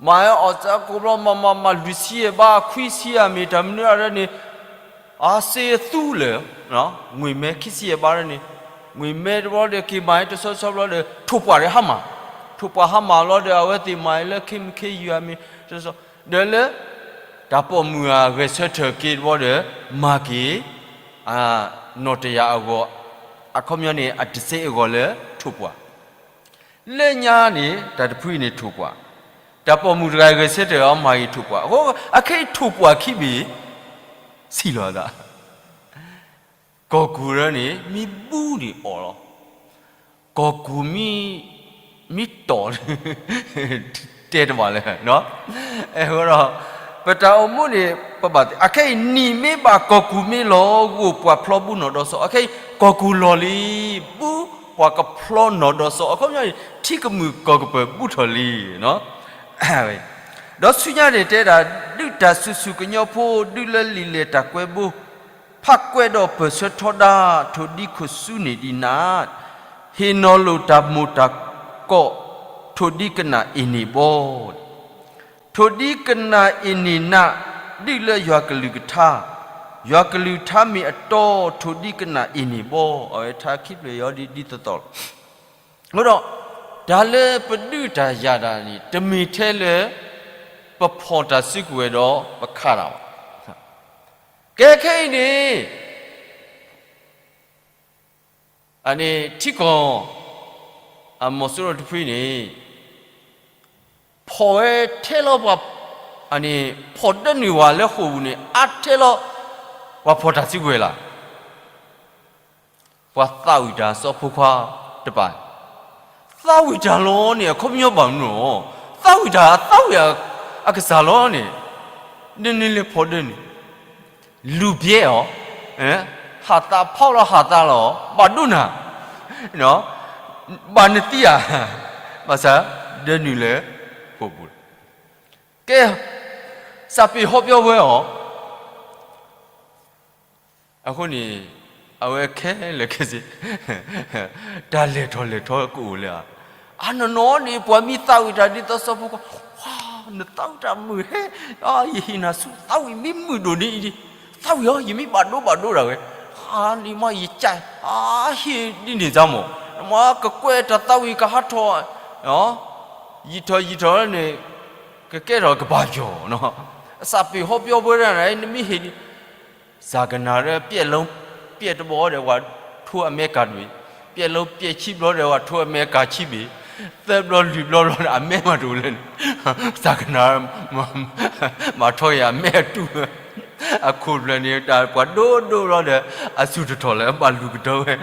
မၤအီၣ်ဆါခိၣ်ဘျီ မၤမၤမၤလွံၢ်ဆံယဲၢ်ဘး ခွံဆံယဲၢ်မ့ၢ်တၢ်မနုၤအရၢန့ၣ်, အစ့သူလၢာ်, ငွေမဲခံဆံယဲၢ်ဘးရၢန့ၣ်, ငွေမဲတဘျီဒီးက့ၤမၤအံၤတဆီဆီဘျီဒီး ထိၣ်ပှၢ်ဒီးဟါမၢ်, ထိၣ်ပှၢ်ဟါမၢ်ဘျီဒီး အဝဲသ့ၣ်မၤအံၤလၢခ့မုၢ်ခ့ယုၢ်အမ့ၢ်တဆီ, ဒီးလၢ တၢ်ပိာ်မုၣ်အဂဲၤဆၢထၢၣ်က့ၤတဘျီဒီး မၤက့ၤ နီၢ်တယၢ်အဂီၢ်, အခီပညီန့ၣ် အတစဲအဂီၢ်လၢထိၣ်ပှၢ်, လၢညါန့ၣ် တၢ်တဖုအံၤန့ၣ်ထိၣ်ပှၢ်, တၢ်ပိာ်မုၣ်တဂၤဂဲၤဆၢထၢၣ်အီၤမၤက့ၤထိၣ်ပှၢ်, အဃိအခဲအံၤထိၣ်ပှၢ်ခံဘ့ၣ်, ဆံးလီၤသး ကီၢ်ကူၣ်ရၢန့ၣ် မ့ၢ်ဘူးန့ၣ်အီၣ်လီၤ, ကီၢ်ကူၣ်မ့ၢ်တီၢ်, တဲတဘၣ်လၢ, အဃိဒီး ပတၢ်အိၣ်မူန့ၣ် ပဘၣ်သ့ၣ်, အခဲအံၤနံၣ်မ့ၢ်ဘၣ်ကီၢ်ကူၣ်မ့ၢ်လီၤ, ဂိၢ်ပှၤဖျီဘူးနီၢ်ဒီးစီၤ, အခဲအံၤကီၢ်ကူၣ်လီၢ်လံ, ဘူးပှၤကဖျီနီၢ်ဒီးစီၤ, အခီပညီန့ၣ် ထံကမုၢ်ကီၢ်ကပၢၤဘူးထီၣ်လံ ဒီးဆူညါန့ၣ်တဲဒၣ်, ဒုးတၢ်ဆူၣ်ဆူၣ်ကညီဖိ, ဒုးလၢလံာ်လဲၢ်တၢ်ကွဲဘိ, ဖးကွဲးဒီးပၢၢ်ဆၢထီဒါ, ထိၣ်ဒံခိၣ်စူန့ၢ်ဒံးနး, ဟ့ၣ်နီၤလိာ်တၢ်မိၢ်တၢ်ကီး, ထိၣ်ဒံကနၣ်အ့ၣ်န့ၢ်ဘီ, ထိၣ်ဒံကနၣ်အ့ၣ်န့ၢ်နး, ဒုးလၢယွၤကလုၢ်ကထါ, ယွၤကလုၢ်ကထါမ့ၢ်အတီ, ထိၣ်ဒံကနၣ်အ့ၣ်န့ၢ်ဘီ, အဝဲထါခံဖျၢၣ်ယီၤဒ်သိးသိးလီၤ. အဃိဒီး တၢ်လၢပဒုးတၢ်ယၤတၢ်န့ၣ် တမ့ၢ်ထဲလၢ ပဖီၣ်တၢ်စုကဝဲၤဒီးပခးတၢ်ဘၣ်. ကဲခဲအံၤန့ၣ် အန့ၣ်ထံကီၢ် အမီၤစိရိၤတဖုန့ၣ် ဖီၣ်ဝဲထဲလီၤပှၤ, အန့ၣ်ဖီၣ်ဒၢနုာ်ဝဲလၢဃိာ်ပူၤန့ၣ် အါထဲလီၤ ပှၤဖီၣ်တၢ်စုကဝဲၤလၢ် ပှၤသးဝံၣ်တၢ်စီၤဖိခွါတပၤ, သးဝံၣ်တၢ်လီၤန့ၣ် အခီပညီဘၣ်မနုၤလီၤ, သးဝံၣ်တၢ် သးဝံၣ်အကစၢ်လီၤန့ၣ်, နန့ၣ်လဲၤဖီၣ်ဒၢနုာ်, လူၤဘျဲအီၤ, ဟးသးဖီလီၤဟးသးလီၤ, ဘၣ်ဒိနၤ, ဘၣ်နသံဧါ, ဘၣ်ဆၣ် ဒၢနုာ်လၢဃိာ်ပူၤ, ကဲ, စးပ့ၤဟီပၠီဝဲအီၤ အဃိန့ၣ် အဝဲခဲလၢာ်ခဲဆ့ တၢ်လဲၤထီၣ်လဲၤထီကအိၣ်လၢ အနီၢ်နီၢ်န့ၣ် ပှၤမ့ၢ်သးဝံၣ်တၢ်ဒ်သိးစီၤဖိခွါ, နသးဝံၣ်တၢ်မုာ်ဟဲ, ယဟ့ၣ်နၤဆူ သးဝံၣ်မ့ၢ်မုာ်ဒိၣ်န့ၣ်အံၤ, သးဝံၣ်အီၤ ယမ့ၢ်ဘၣ်ဒိဘၣ်ဒိဒၣ်ဝဲ, ဟါန့ၣ်မ့ၢ်ယကၢ်, ဟ့ၣ်ဒ်န့ၣ်စၢ်မး, နမ့ၢ်ကကွဲးတၢ်သးဝံၣ်ကဟးထီၣ်, ယံာ်ထီၣ်ယံာ်ထီၣ်န့ၣ် ကကဲထီၣ်ကဘၣ်ပျီၢ်, စးပ့ၤဟီပၠီဝဲဒၣ်န့ၣ် နမ့ၢ်ဟ့ၣ် စၢ်ကနၣ်ရၢ ပျဲၢ်လီၤပျဲၢ်တဘျီဒီး ပှၤထိအမဲကၤတဘ့ၣ်, ပျဲၢ်လီၤပျဲၢ်ခံဘျီဒီး ပှၤထိအမဲကၤခံဘ့ၣ်, သၢဘျီလွံၢ်ဘျီဘျီဒီး အမဲမၤတအိၣ်လၢန့ၣ်, စၢ်ကနၣ်ရၢ မၤထီက့ၤအမဲအတူၢ်, အခိၣ်ဖျၢၣ်န့ၣ် တၢ်ပှၤဒိၣ်ဒိၣ်ဘျီဒီး အစူၢ်တထီၣ်လၢအဘၣ်လူၤကတၢၢ်ဝဲ,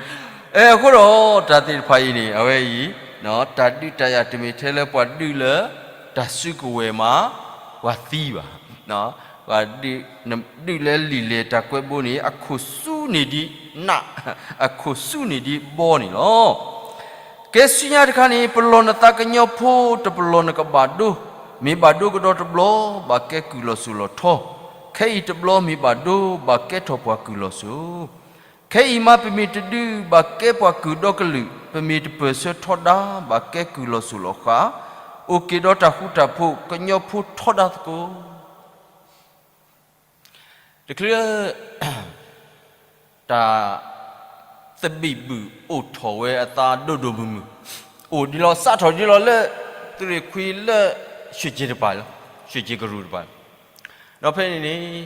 အဃိဒီး တၢ်သ့ၣ်တဖၣ်အံၤန့ၣ် အဝဲအံၤ တၢ်ဒုးတၢ်ယၤတမ့ၢ်ထဲလၢပှၤဒုးလၢ တၢ်စုကဝဲၤမး ပှၤသံဘၣ်, ပှၤဒုးလၢလံာ်လဲၢ်တၢ်ကွဲးဘိန့ၣ် အခိၣ်စူန့ၢ်ဒံးနး, အခိၣ်စူန့ၢ်ဒံးဘီန့ၣ်လီၤ. ကဲဆူညါတခါန့ၣ် ပလီၢ်နသးကညီဖိ တပလီၢ်နကဘၣ်ဒိ, မ့ၢ်ဘၣ်ဒိကဒီးတဘျီ ဘၣ်ကဲကုၢ်လီၤစိၤလီၤထီ, ခဲအံၤတဘျီမ့ၢ်ဘၣ်ဒိ ဘၣ်ကဲထီၣ်ပှၤကုၢ်လီၤစိၤ ခဲအံၤမးပမ့ၢ်တဒု ဘၣ်ကဲပှၤကုၢ်ဒီကလုာ်, ပမ့ၢ်တပၢၢ်ဆၢထီဒါ ဘၣ်ကဲကုၢ်လီၤစိၤလီၤဃာ်, အိၣ်က့ၤဒီးတၢ်ဃူတၢ်ဖိး ကညီဖိထီဒါသကိး. တချုး တၢ်သဘံၣ်ဘုၣ်အိၣ်ထီၣ်ဝဲအသးဒိၣ်ဒိၣ်မုၢ်မုၢ်, အိၣ်ဒ်လီၤစးထီၣ်ဒ်လီၤလၢ သုးရ့ၣ်ခွံလၢ ရွှေကျင်တပၤလီၤ, ရွှေကျင်ကရူၢ်တပၤလီၤ. ဒီးဖဲန့ၣ်န့ၣ်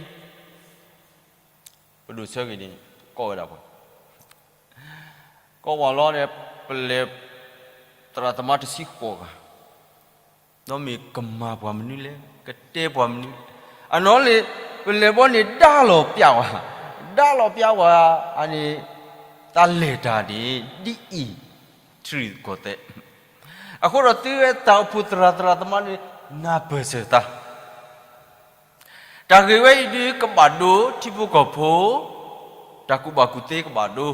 ပဒိၣ်ဆၢဂ့ၤန့ၣ် ကိးဝဲဒၣ်ပှၤ, ကိးဝဲလီၤဒီး ပလဲၤ သရၣ်သမါတဆံဃိးဂၤ, ဒီးမ့ၢ်ကမၤပှၤမနုၤလဲၣ်, ကတဲပှၤမနုၤလဲၣ်, အနီၢ်လၢ ပလဲၤဘီန့ၣ် ဒါလီၤပျၢ်ဝဲ, ဒါလီၤပျၢ်ဝဲ အန့ၣ် တၢ်လဲၤတၢ်န့ၣ် ဒ်အံၤ ထရံၣ်ကီၢ်သဲး, အဃိဒီးသုဝဲတၢ်အိၣ်ဖှိၣ်သရၣ်သရၣ်သမါန့ၣ် နၢ်ပၢၢ်စၢၤသး တၢ်ဂ့ၢ်ဝဲအံၤဒုးကဘၣ်ဒိ ထံဖိကီၢ်ဖိ, တၢ်ကူၣ်ဘၣ်ကူၣ်သ့ကဘၣ်ဒိ,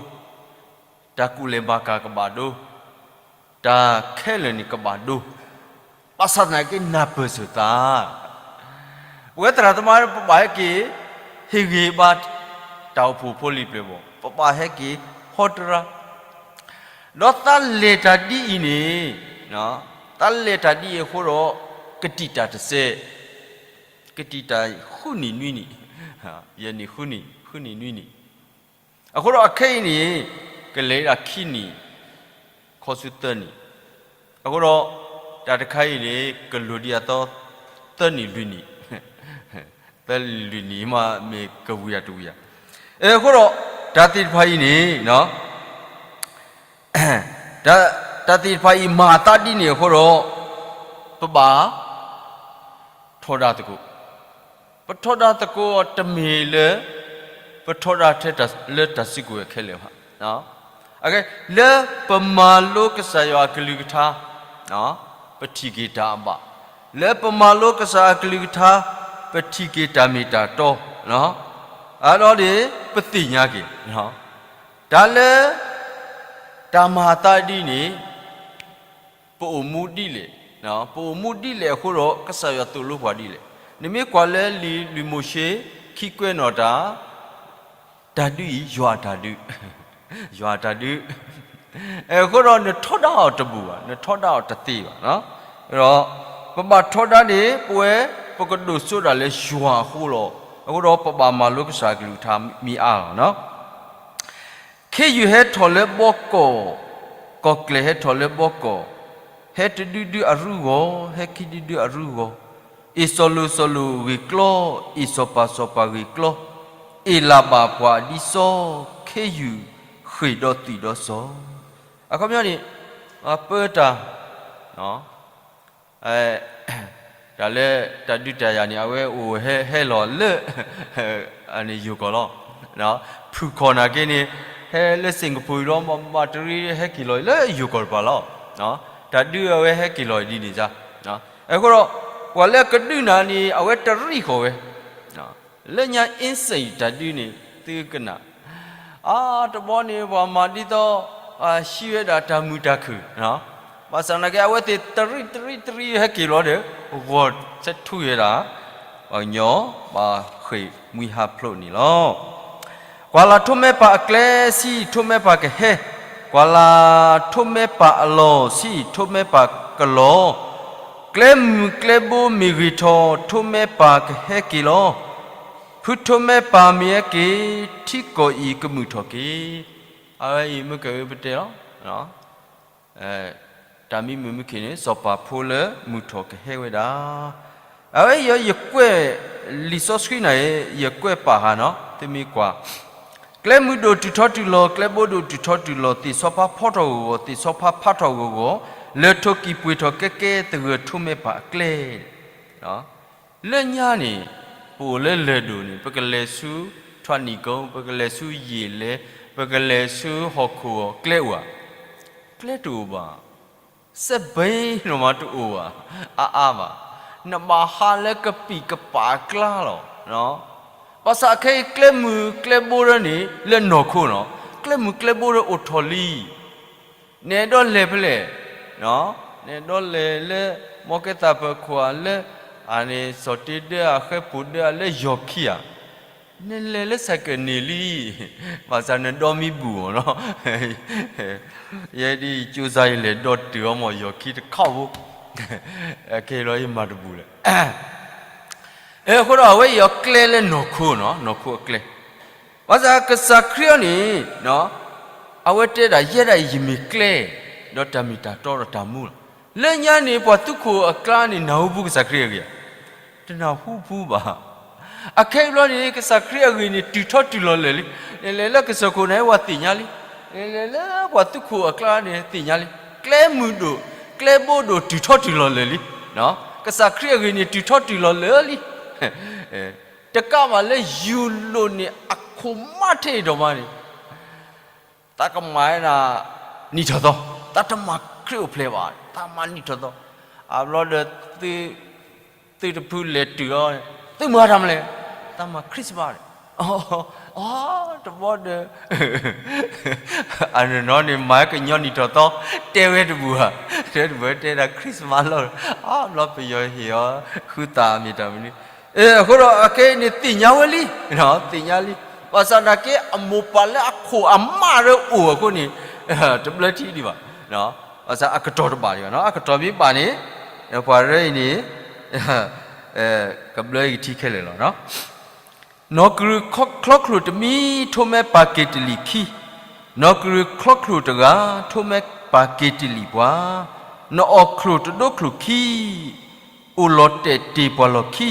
တၢ်ကူၣ်လဲၤဘၣ်ကၤကဘၣ်ဒိ, တၢ်ခဲလၢာ်န့ၣ်ကဘၣ်ဒိ, ဘၣ်ဆၣ်သနာ်က့နၢ်ပၢၢ်စၢၤသး ပဝဲသရၣ်သမါပဘၣ်ဟဲက့ၤ ဟ့ၣ်ဂ့ၤဘၣ် တၢ်အိၣ်ဖှိၣ်ဖိလံၤပျဲၢ်ဘီၣ်, ပဘၣ်ဟဲက့ၤဟီတရါ, ဒီးသးလဲၤတၢ်ဒ်အံၤန့ၣ်, သးလဲၤတၢ်ဒ်အံၤအဃိဒီး ကတံာ်တၢ်တစဲး, ကတံာ်တၢ်ဃုနံၣ်နွံနံၣ်, ယဲၢ်နံၣ်ဃုနံၣ်, ဃုနံၣ်နွံနံၣ်, အဃိဒီးအခဲအံၤန့ၣ် ကလဲၤဒၣ်ခံနံၣ် ခီဆူသၢနံၣ်, အဃိဒီး တၢ်တခါအံၤန့ၣ် ကလိၣ်ဒံးအသီ သၢနံၣ်လွံၢ်နံၣ်, သၢနံၣ်လွံၢ်နံၣ်မ့ၢ်ကဝံၤအတဝံၤဧါ, အဃိဒီး တၢ်သ့ၣ်တဖၣ်အံၤန့ၣ် တၢ်သ့ၣ်တဖၣ်အံၤမၤအသးဒ်န့ၣ်အဃိဒီး ပဘၣ်ထီဒါသကိး, ပထီဒါသကိးအီၤတမ့ၢ်လၢ ပထီဒါထဲလၢတၢ်စုကဝဲၤခဲလၢာ်ဘၣ်, လၢပမၤလိကစၢ်ယွၤအကလုၢ်ကထါ ပထံၣ်က့ၤတၢ်အဘၣ်, လၢပမၤလိကစၢ်အကလုၢ်ကထါ ပထံၣ်က့ၤတၢ်မ့ၢ်တၢ်တီ, အဒီးန့ၣ် ပသ့ၣ်ညါက့ၤ, တၢ်လၢ တၢ်မၤအသးဒ်န့ၣ် ပအိၣ်မူဒ်လဲၣ်, ပအိၣ်မူဒ်လဲၣ်အဃိဒီး ကစၢ်ယွၤသိၣ်လိပှၤဒ်လဲၣ်. နမ့ၢ်ကွၢ်လၢလံာ်လွံၢ်မိၤၡ့ ခံကွဲးနီၣ်တၢ်, တၢ်ဒုးအံၤ ယွၤအတၢ်ဒုး, ယွၤအတၢ်ဒုး, အဃိဒီးနထီဒါအီၤတဘူၣ်ဘၣ်, နထီဒါအီၤတသ့ဘၣ်. ဒီးပဘၣ်ထီဒါန့ၣ် ပဝဲ ပကဒိၣ်စိဒၣ်လၢယွၤအဃိလီၤ. အဃိဒီးပဘၣ်မၤလိကစၢ်အကလုၢ်ကထါမ့ၢ်အါလီၤ. ခ့ယုၢ်ဟဲထီၣ်လၢဘီကီၢ်, ကီၢ်ကျဲၢ်ဟဲထီၣ်လၢဘီကီၢ်, ဟဲတဒုဒုအရူၢ်ဂီၤ, ဟဲခံဒုဒုအရူၢ်ဂီၤ, အ့ၣ်စီၤလိာ်စီၤလိာ်ဂ့ၤကျီ, အ့ၣ်စီၤပၤစီၤပၤဂ့ၤကျီ, အ့ၣ်လၤဘၣ်ပှၤအဒံစီ, ခ့ယုၢ်ဃ့ၢ်ဒီးသွံၣ်ဒီးစီၤ. အခီပညီန့ၣ် ပၢတၢ် တၢ်လၢတၢ်ဒုးတၢ်ယၤန့ၣ် အဝဲအိၣ်ဟဲဟဲလီၤလၢ ယိၤကီၢ်လီၤ. ဖုၣ်ခီၣ်နာ်က့န့ၣ် ဟဲလၢစ့ၣ်ကပူၤအံၤဒီး မၤတရံးဟဲက့ၤလီၤလၢယိၤကီၢ်တပၤလီၤ. တၢ်ဒုးအဝဲဟဲက့ၤလီၤဒ်န့ၣ်စါ. အဃိဒီး ပှၤလၢအကဒုးနၤန့ၣ် အဝဲတရံးဃီၤဝဲ လၢညါ inside တၢ်ဒုးန့ၣ် သုကနၣ် အါတဘီန့ၣ် ပှၤမၤဒ်သိး ဟံးဝဲဒၣ်တၢ်မုာ်တၢ်ခုၣ်, ဘၣ်ဆၣ်သနာ်က့ အဝဲသ့ၣ်တရံးတရံးတရံးဟဲက့ၤလီၤဒီး ဂီၤဆဲးထူယဲဒၣ် ပှၤကညီဘၣ်ဃ့ၢ်မှံဟးဖျိးန့ၣ်လီၤ. ကွၢ်လၢ်ထိးမဲပၢ်အကျဲ ဆံးထိးမဲပၢ်ကဟဲ, ကွၢ်လၢ်ထိးမဲပၢ်အလီၢ် ဆံးထိးမဲပၢ်ကလီၤ, ကျဲမုၢ်ကျဲဘိမ့ၢ်ဂ့ၤထီၣ် ထိးမဲပၢ်ကဟဲက့ၤလီၤ. ဖုထိးမဲပၢ်မ့ၢ်ဟဲက့ၤ ထံကီၢ်အံၤကမုာ်ထီၣ်က့ၤ. အဝဲအံၤမ့ၢ်ကဂ့ၤပတဲလီၤ. တၢ်မံမုာ်မုာ်ခ့န့ၣ် စီၤပၤဖိလၢမုာ်ထီၣ်ကဟဲဝဲဒၣ်. အဝဲယဲယကွဲး လံာ်စီဆှံနၤ ယကွဲးပာ်ဃာ်နီၤ သုမ့ၢ်ကွၢ် ကျဲမုၢ်ဒိၣ်တုၤထီတုၤလီၤ ကျဲဘိဒိၣ်တုၤထီတုၤလီၤ သ့ၣ်ဆီဖါဖီထီၣ်ဂီၤဂီၤ သ့ၣ်ဆီဖါဖးထီၣ်ဂီၤဂီၤ လၢထိးကံၢ်ပှ့ၤထီၣ်ကဲကဲသဂၢၢ်ထိးမဲပၢ်အကျဲ လၢညါန့ၣ် ပအိၣ်လၢလၢၢ်ဒိၣ်န့ၣ် ပကလဲၤဆူထွးနံၣ်ကိ ပကလဲၤဆူယ့ၣ်လဲၤ ပကလဲၤဆူဟီၣ်ခိၣ်အကျဲအိၣ်ဧါ. ကျဲတအိၣ်ဘၣ်. စဲးဘ့နီၤမးတအိၣ်ဘၣ် အါအါဘၣ်. နဘၣ်ဟးလၢကပံာ်ကပၤအကျါလီၤ. ဘၣ်ဆၣ်ခဲအံၤကျဲမုၢ်ကျဲဘိဒၢန့ၣ် လၢနီၢ်ခိနီၤ ကျဲမုၢ်ကျဲဘိဒၢအိၣ်ထီၣ်လံ နအဲၣ်ဒိးလဲၤဖဲလဲၣ်, နအဲၣ်ဒိးလဲၤလၢ မီၢ်ကဲသးပၢၤခိၣ်ဧါ လၢ အန့ၣ်စီၤတ့ဒၢအဃဲပူၤဒၢအလၢယီၢ်ခံဧါ, နလဲၤလၢစဲးကန့ၢ်လံ, ဘၣ်ဆၣ်နဒီမံဘူၣ်အီၤနီၤ, ယဲဒ် ကၠိစါ ယလဲၤဒီတုၤအီၤမ့ၢ် ယီၢ်ခံတခီဖိ, ခဲအံၤလီၤယမၤတဘူၣ်လဲၣ် အဃိဒီးအဝဲအံၤအကျဲလၢနီၢ်ခိနီၤ နီၢ်ခိအကျဲ, ဘၣ်ဆၣ်ကစၢ်ခရံာ်အံၤန့ၣ် အဝဲတဲဒၣ်ယဲဒၣ်အံၤယမ့ၢ်ကျဲ, ဒီးတၢ်မ့ၢ်တၢ်တီဒီးတၢ်မူလီၤ. လၢညါန့ၣ် ပှၤသူခိၣ်အကျါန့ၣ် နၢ်ဟူပူၤကစၢ်ခရံာ်အဂ့ၢ်ဧါ, တနၢ်ဟူပူၤဘၣ်. အခဲအံၤဘျီန့ၣ် ကစၢ်ခရံာ်အဂ့ၢ်န့ၣ် တုၤထီတုၤလီၤလၢာ်လံ, နလဲၤလၢကစၢၢ်ခိၣ်န့ၣ် ပှၤသ့ၣ်ညါလံ, နလဲၤလၢပှၤသူခိၣ်အကျါန့ၣ်သ့ၣ်ညါလံ, ကျဲမုၢ်ဒိၣ် ကျဲဘိဒိၣ်တုၤထီတုၤလီၤလၢာ်လံ, ကစၢ်ခရံာ်အဂ့ၢ်န့ၣ် တုၤထီတုၤလီၤလၢာ်လံ တကးဘၣ်လၢယူၤလိာ်န့ၣ် အခိၣ်မးထဲအံၤဒီးမးန့ၣ်, သးကမၤဝဲဒၣ်နံၣ်ထီၣ်သီ, သးတမၤခရံာ်အိၣ်ဖျဲၣ်ဘၣ်, သးမၤနံၣ်ထီၣ်သီ, အဘျီဒီး သုတဖုလဲၤတုၤလီၤ, သုမၤတၢ်မနုၤလဲၣ်, သးမၤ Christmas န့ၣ်, အီ တဘီဒီး အနီၢ်နီၢ်န့ၣ် မၤကညီနံၣ်ထီၣ်သီ, တဲဝဲတဘူၣ်ဧါ, တဲတဘူၣ် တဲဒၣ် Christmas လီၤ, အါဘျီပယီၤဟ့ၣ်အီၤ ဃုသးမ့ၢ်တၢ်မနုၤ, အဃိဒီးအခဲအံၤန့ၣ် သ့ၣ်ညါဝဲလံ, သ့ၣ်ညါလံ, ဘၣ်ဆၣ်သနာ်က့ အမိၢ်ပၢ်လၢအခိၣ်အမးရၢအိၣ်အဃိန့ၣ် တဘျၢထံဒံးဘၣ်, ဘၣ်ဆၣ်အကတီၢ်တဘၣ်ဒံးဘၣ်, အကတီၢ်မ့ၢ်ဘၣ်န့ၣ် ပှၤရၢအံၤန့ၣ် ကဘျၢကထံခဲလၢာ်လီၤ. နီၢ်ကရၢၢ်ချီချိၣ်တမံ ထိၣ်မဲပာ်က့ၤတလံာ်ခံ, နီၢ်ကရၢၢ်ချီချိၣ်တဂၤ ထိၣ်မဲပာ်က့ၤတလံာ်ပှၤ, နအီၣ်ချိၣ်တဒိချိၣ်ခံ အိၣ်လီၤတဲာ်တ့ၢ်ပှၤလီၢ်ခံ,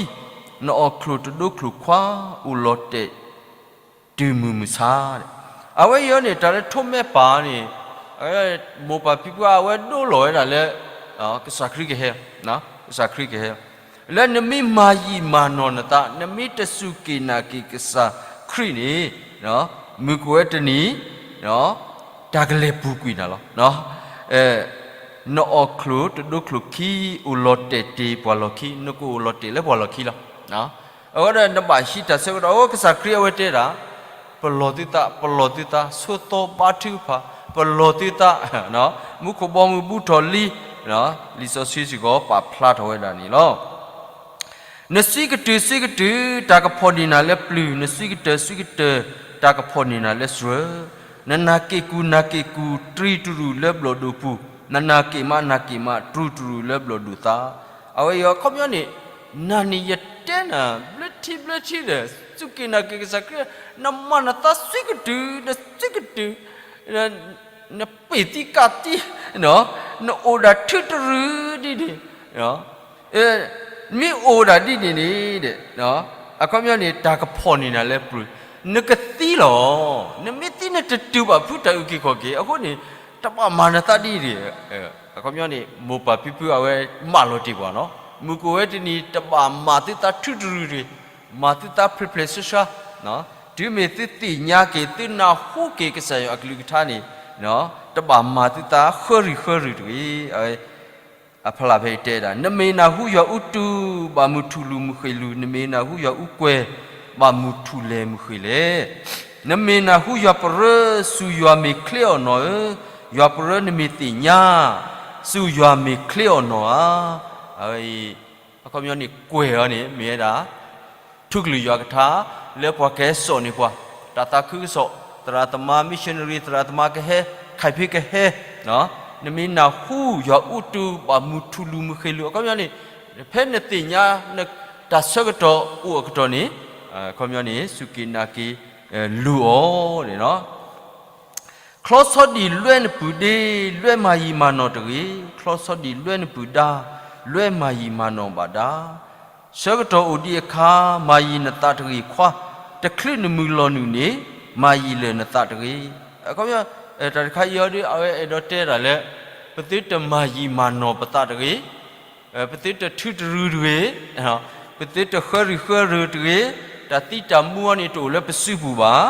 နအီၣ်ချိၣ်တဒိချိၣ်ခွါ အိၣ်လီၤတဲာ် တုၤမုၢ်မဆါ, အဝဲအံၤန့ၣ် တၢ်လၢထိၣ်မဲပာ်န့ၣ် မိၢ်ပၢ်ဖံဖုအဝဲဒိလီၤဝဲဒၣ်လၢ ကစၢ်ခရံာ်ကဟဲ, ကစၢ်ခရံာ်ကဟဲ, လၢနမ့ၢ်မၤယံာ်မၤနီၢ်နသး နမ့ၢ်တစူၢ်က့ၤနာ်က့ၤကစၢ်ခရံာ်န့ၣ် မုၢ်ကဝဲတနံၤ တၢ်ကလဲၤပူၤကွံာ်နၤလီၤ. နအီၣ်ချိၣ်တဒိချိၣ်ခံ အိၣ်လီၤတဲာ်တ့ၢ်ပှၤလီၢ်ခံ, နကအိၣ်လီၤတဲာ်လၢပှၤလီၢ်ခံလီၤ. အဃိဒီးနဘၣ်ဟံးတၢ်ဆၢကတီၢ် အဃိကစၢ်ခရံာ်အဝဲတဲဒၣ် ပလီၢ်သုသး, ပလီၢ်သုသး, ဆိးသီဘါထုကဖၣ်, ပလီၢ်သုသး, မူခိၣ်ဘီမုၢ်ဘူထီၣ်လံ, လံာ်စီဆှံစ့ၢ်ကီးပာ်ဖျါထီၣ်ဝဲဒၣ်န့ၣ်လီၤ. နစံးကတုၤစံးကတုၤ တၢ်ကဖီၣ်န့ၢ်နၤလၢပျုၤ, နစံးကတၢၢ်စံးကတၢၢ် တၢ်ကဖီၣ်န့ၢ်နၤလၢစှၢၤ, နနာ်က့ၣ်ကူၣ်နာ်က့ၣ်ကူၣ် တြံၤတရူၢ်လၢဘျီၣ်ဒိၣ်ပူၤ, နနာ်က့ၣ်မးနာ်က့ၣ်မး တြူၢ်တရူၢ်လၢဘျီၣ်ဒိၣ်သး, အဝဲအံၤအခီပညီန့ၣ် နၤန့ၣ်ယတဲနၤ ဘျၢထံဘျၢထံဒီး စူၢ်က့ၤနာ်က့ၤကစၢ်ခရံာ်, နမၤနသးစံးကတုၤ နစံးကတုၤ နပ့ၢ်သံကၢ်သံ, နအိၣ်ဒၣ်ထုတရူၢ်ဒ်န့ၣ်, မ့ၢ်အိၣ်ဒၣ်ဒ်န့ၣ်န့ၣ်, အခီပညီန့ၣ် တၢ်ကဖီၣ်န့ၢ်နၤလၢပျုၤ, နကသံလီၤ. နမ့ၢ်သံနတတုၤဘၣ်ဖုတၢ်အုၣ်က့ၤခီၣ်က့ၤ, အဃိန့ၣ် တဘၣ်မၤနသးဒ်န့ၣ်, အခီပညီန့ၣ် မိၢ်ပၢ်ဖံဖုအဝဲမၢလီၤတ့ၢ်ပှၤနီၤ, မုၢ်ကအိၣ်ဝဲတနံၤ တဘၣ်မၤသုသးထုတရူၢ်တဂ့ၤ, မၤသုသးဖျဲးဖျဲးဆှါဆှါ တုၤမ့ၢ်သုသ့ၣ်ညါက့ၤ သုနၢ်ဟူက့ၤကစၢ်ယွၤအကလုၢ်ကထါန့ၣ်, တဘၣ်မၤသုသးဃၢရံၣ်ဃၢရူၢ်တဂ့ၤ. အဖီလာ်ဖဲအံၤတဲဒၣ်, နမ့ၢ်နၢ်ဟူယွၤအူတူၢ် ဘၣ်မုာ်ထူၣ်လူၤမုၢ်ဃ့ၢ်လူၤ, နမ့ၢ်နၢ်ဟူယွၤအူကွဲၤ ဘၣ်မုာ်ထူၣ်လဲၤမုၢ်ဃ့ၢ်လဲၤ, နမ့ၢ်နၢ်ဟူယွၤပရၢ စူၢ်ယွၤမ့ၢ်ချ့အီၤနီၤဧၢ, ယွၤပရၢနမ့ၢ်သ့ၣ်ညါ စူၢ်ယွၤမ့ၢ်ချ့အီၤနီၤဧါ. အဝဲအံၤ အခီပညီန့ၣ် ကွဲၤအီၤန့ၣ် မ့ၢ်ဝဲဒၣ် ထူကလုာ်ယွၤကထါ လၢပှၤကဟဲစိာ်န့ၢ်ပှၤ တၢ်သးခုကစီၣ် သရၣ်သမါ missionary သရၣ်သမါကဟဲ ခၢၣ်ဖံးကဟဲ, နမ့ၢ်နၢ်ဟူယွၤအူတူၢ် ဘၣ်မုာ်ထူၣ်လူၤမုၢ်ဃ့ၢ်လူၤ အခီပညီန့ၣ် ဖဲနသ့ၣ်ညါ တၢ်ဆၢကတီၢ်အိၣ်အကတီၢ်န့ၣ် အခီပညီန့ၣ် စူၢ်က့ၤနာ်က့ၤ လူၤအီၤန့ၣ်လီၤ. ချီဆီဒံၣ်လွဲနပုၢ်ဒ့, လွဲမၤယံာ်မၤနီၢ်တဂ့ၤ, ချီဆီဒံၣ်လွဲနပုၢ်ဒါ, လွဲမၤယံာ်မၤနီၢ်ဘၣ်ဒါ, ဆၢကတီၢ်အိၣ်ဒံးအခါ မၤယံာ်နသးတဂ့ၤခွါ, တချုးနမုၢ်လီၤနုာ်န့ၣ် မၤယံာ်လၢာ်နသးတဂ့ၤ. အခီပညီ တၢ်တခါအံၤအီၤဒီး အဝဲအဲၣ်ဒိးတဲတၢ်လၢ ပသုတမၤယံာ်မၤနီၢ်ပသးတဂ့ၤ ပသုတထုတရူၢ်တဂ့ၤ, ပသုတဃၢရံၣ်ဃၢရူၢ်တဂ့ၤ, တၢ်သံတၢ်မူအံၤန့ၣ် တအိၣ်လၢပစုပူၤဘၣ်.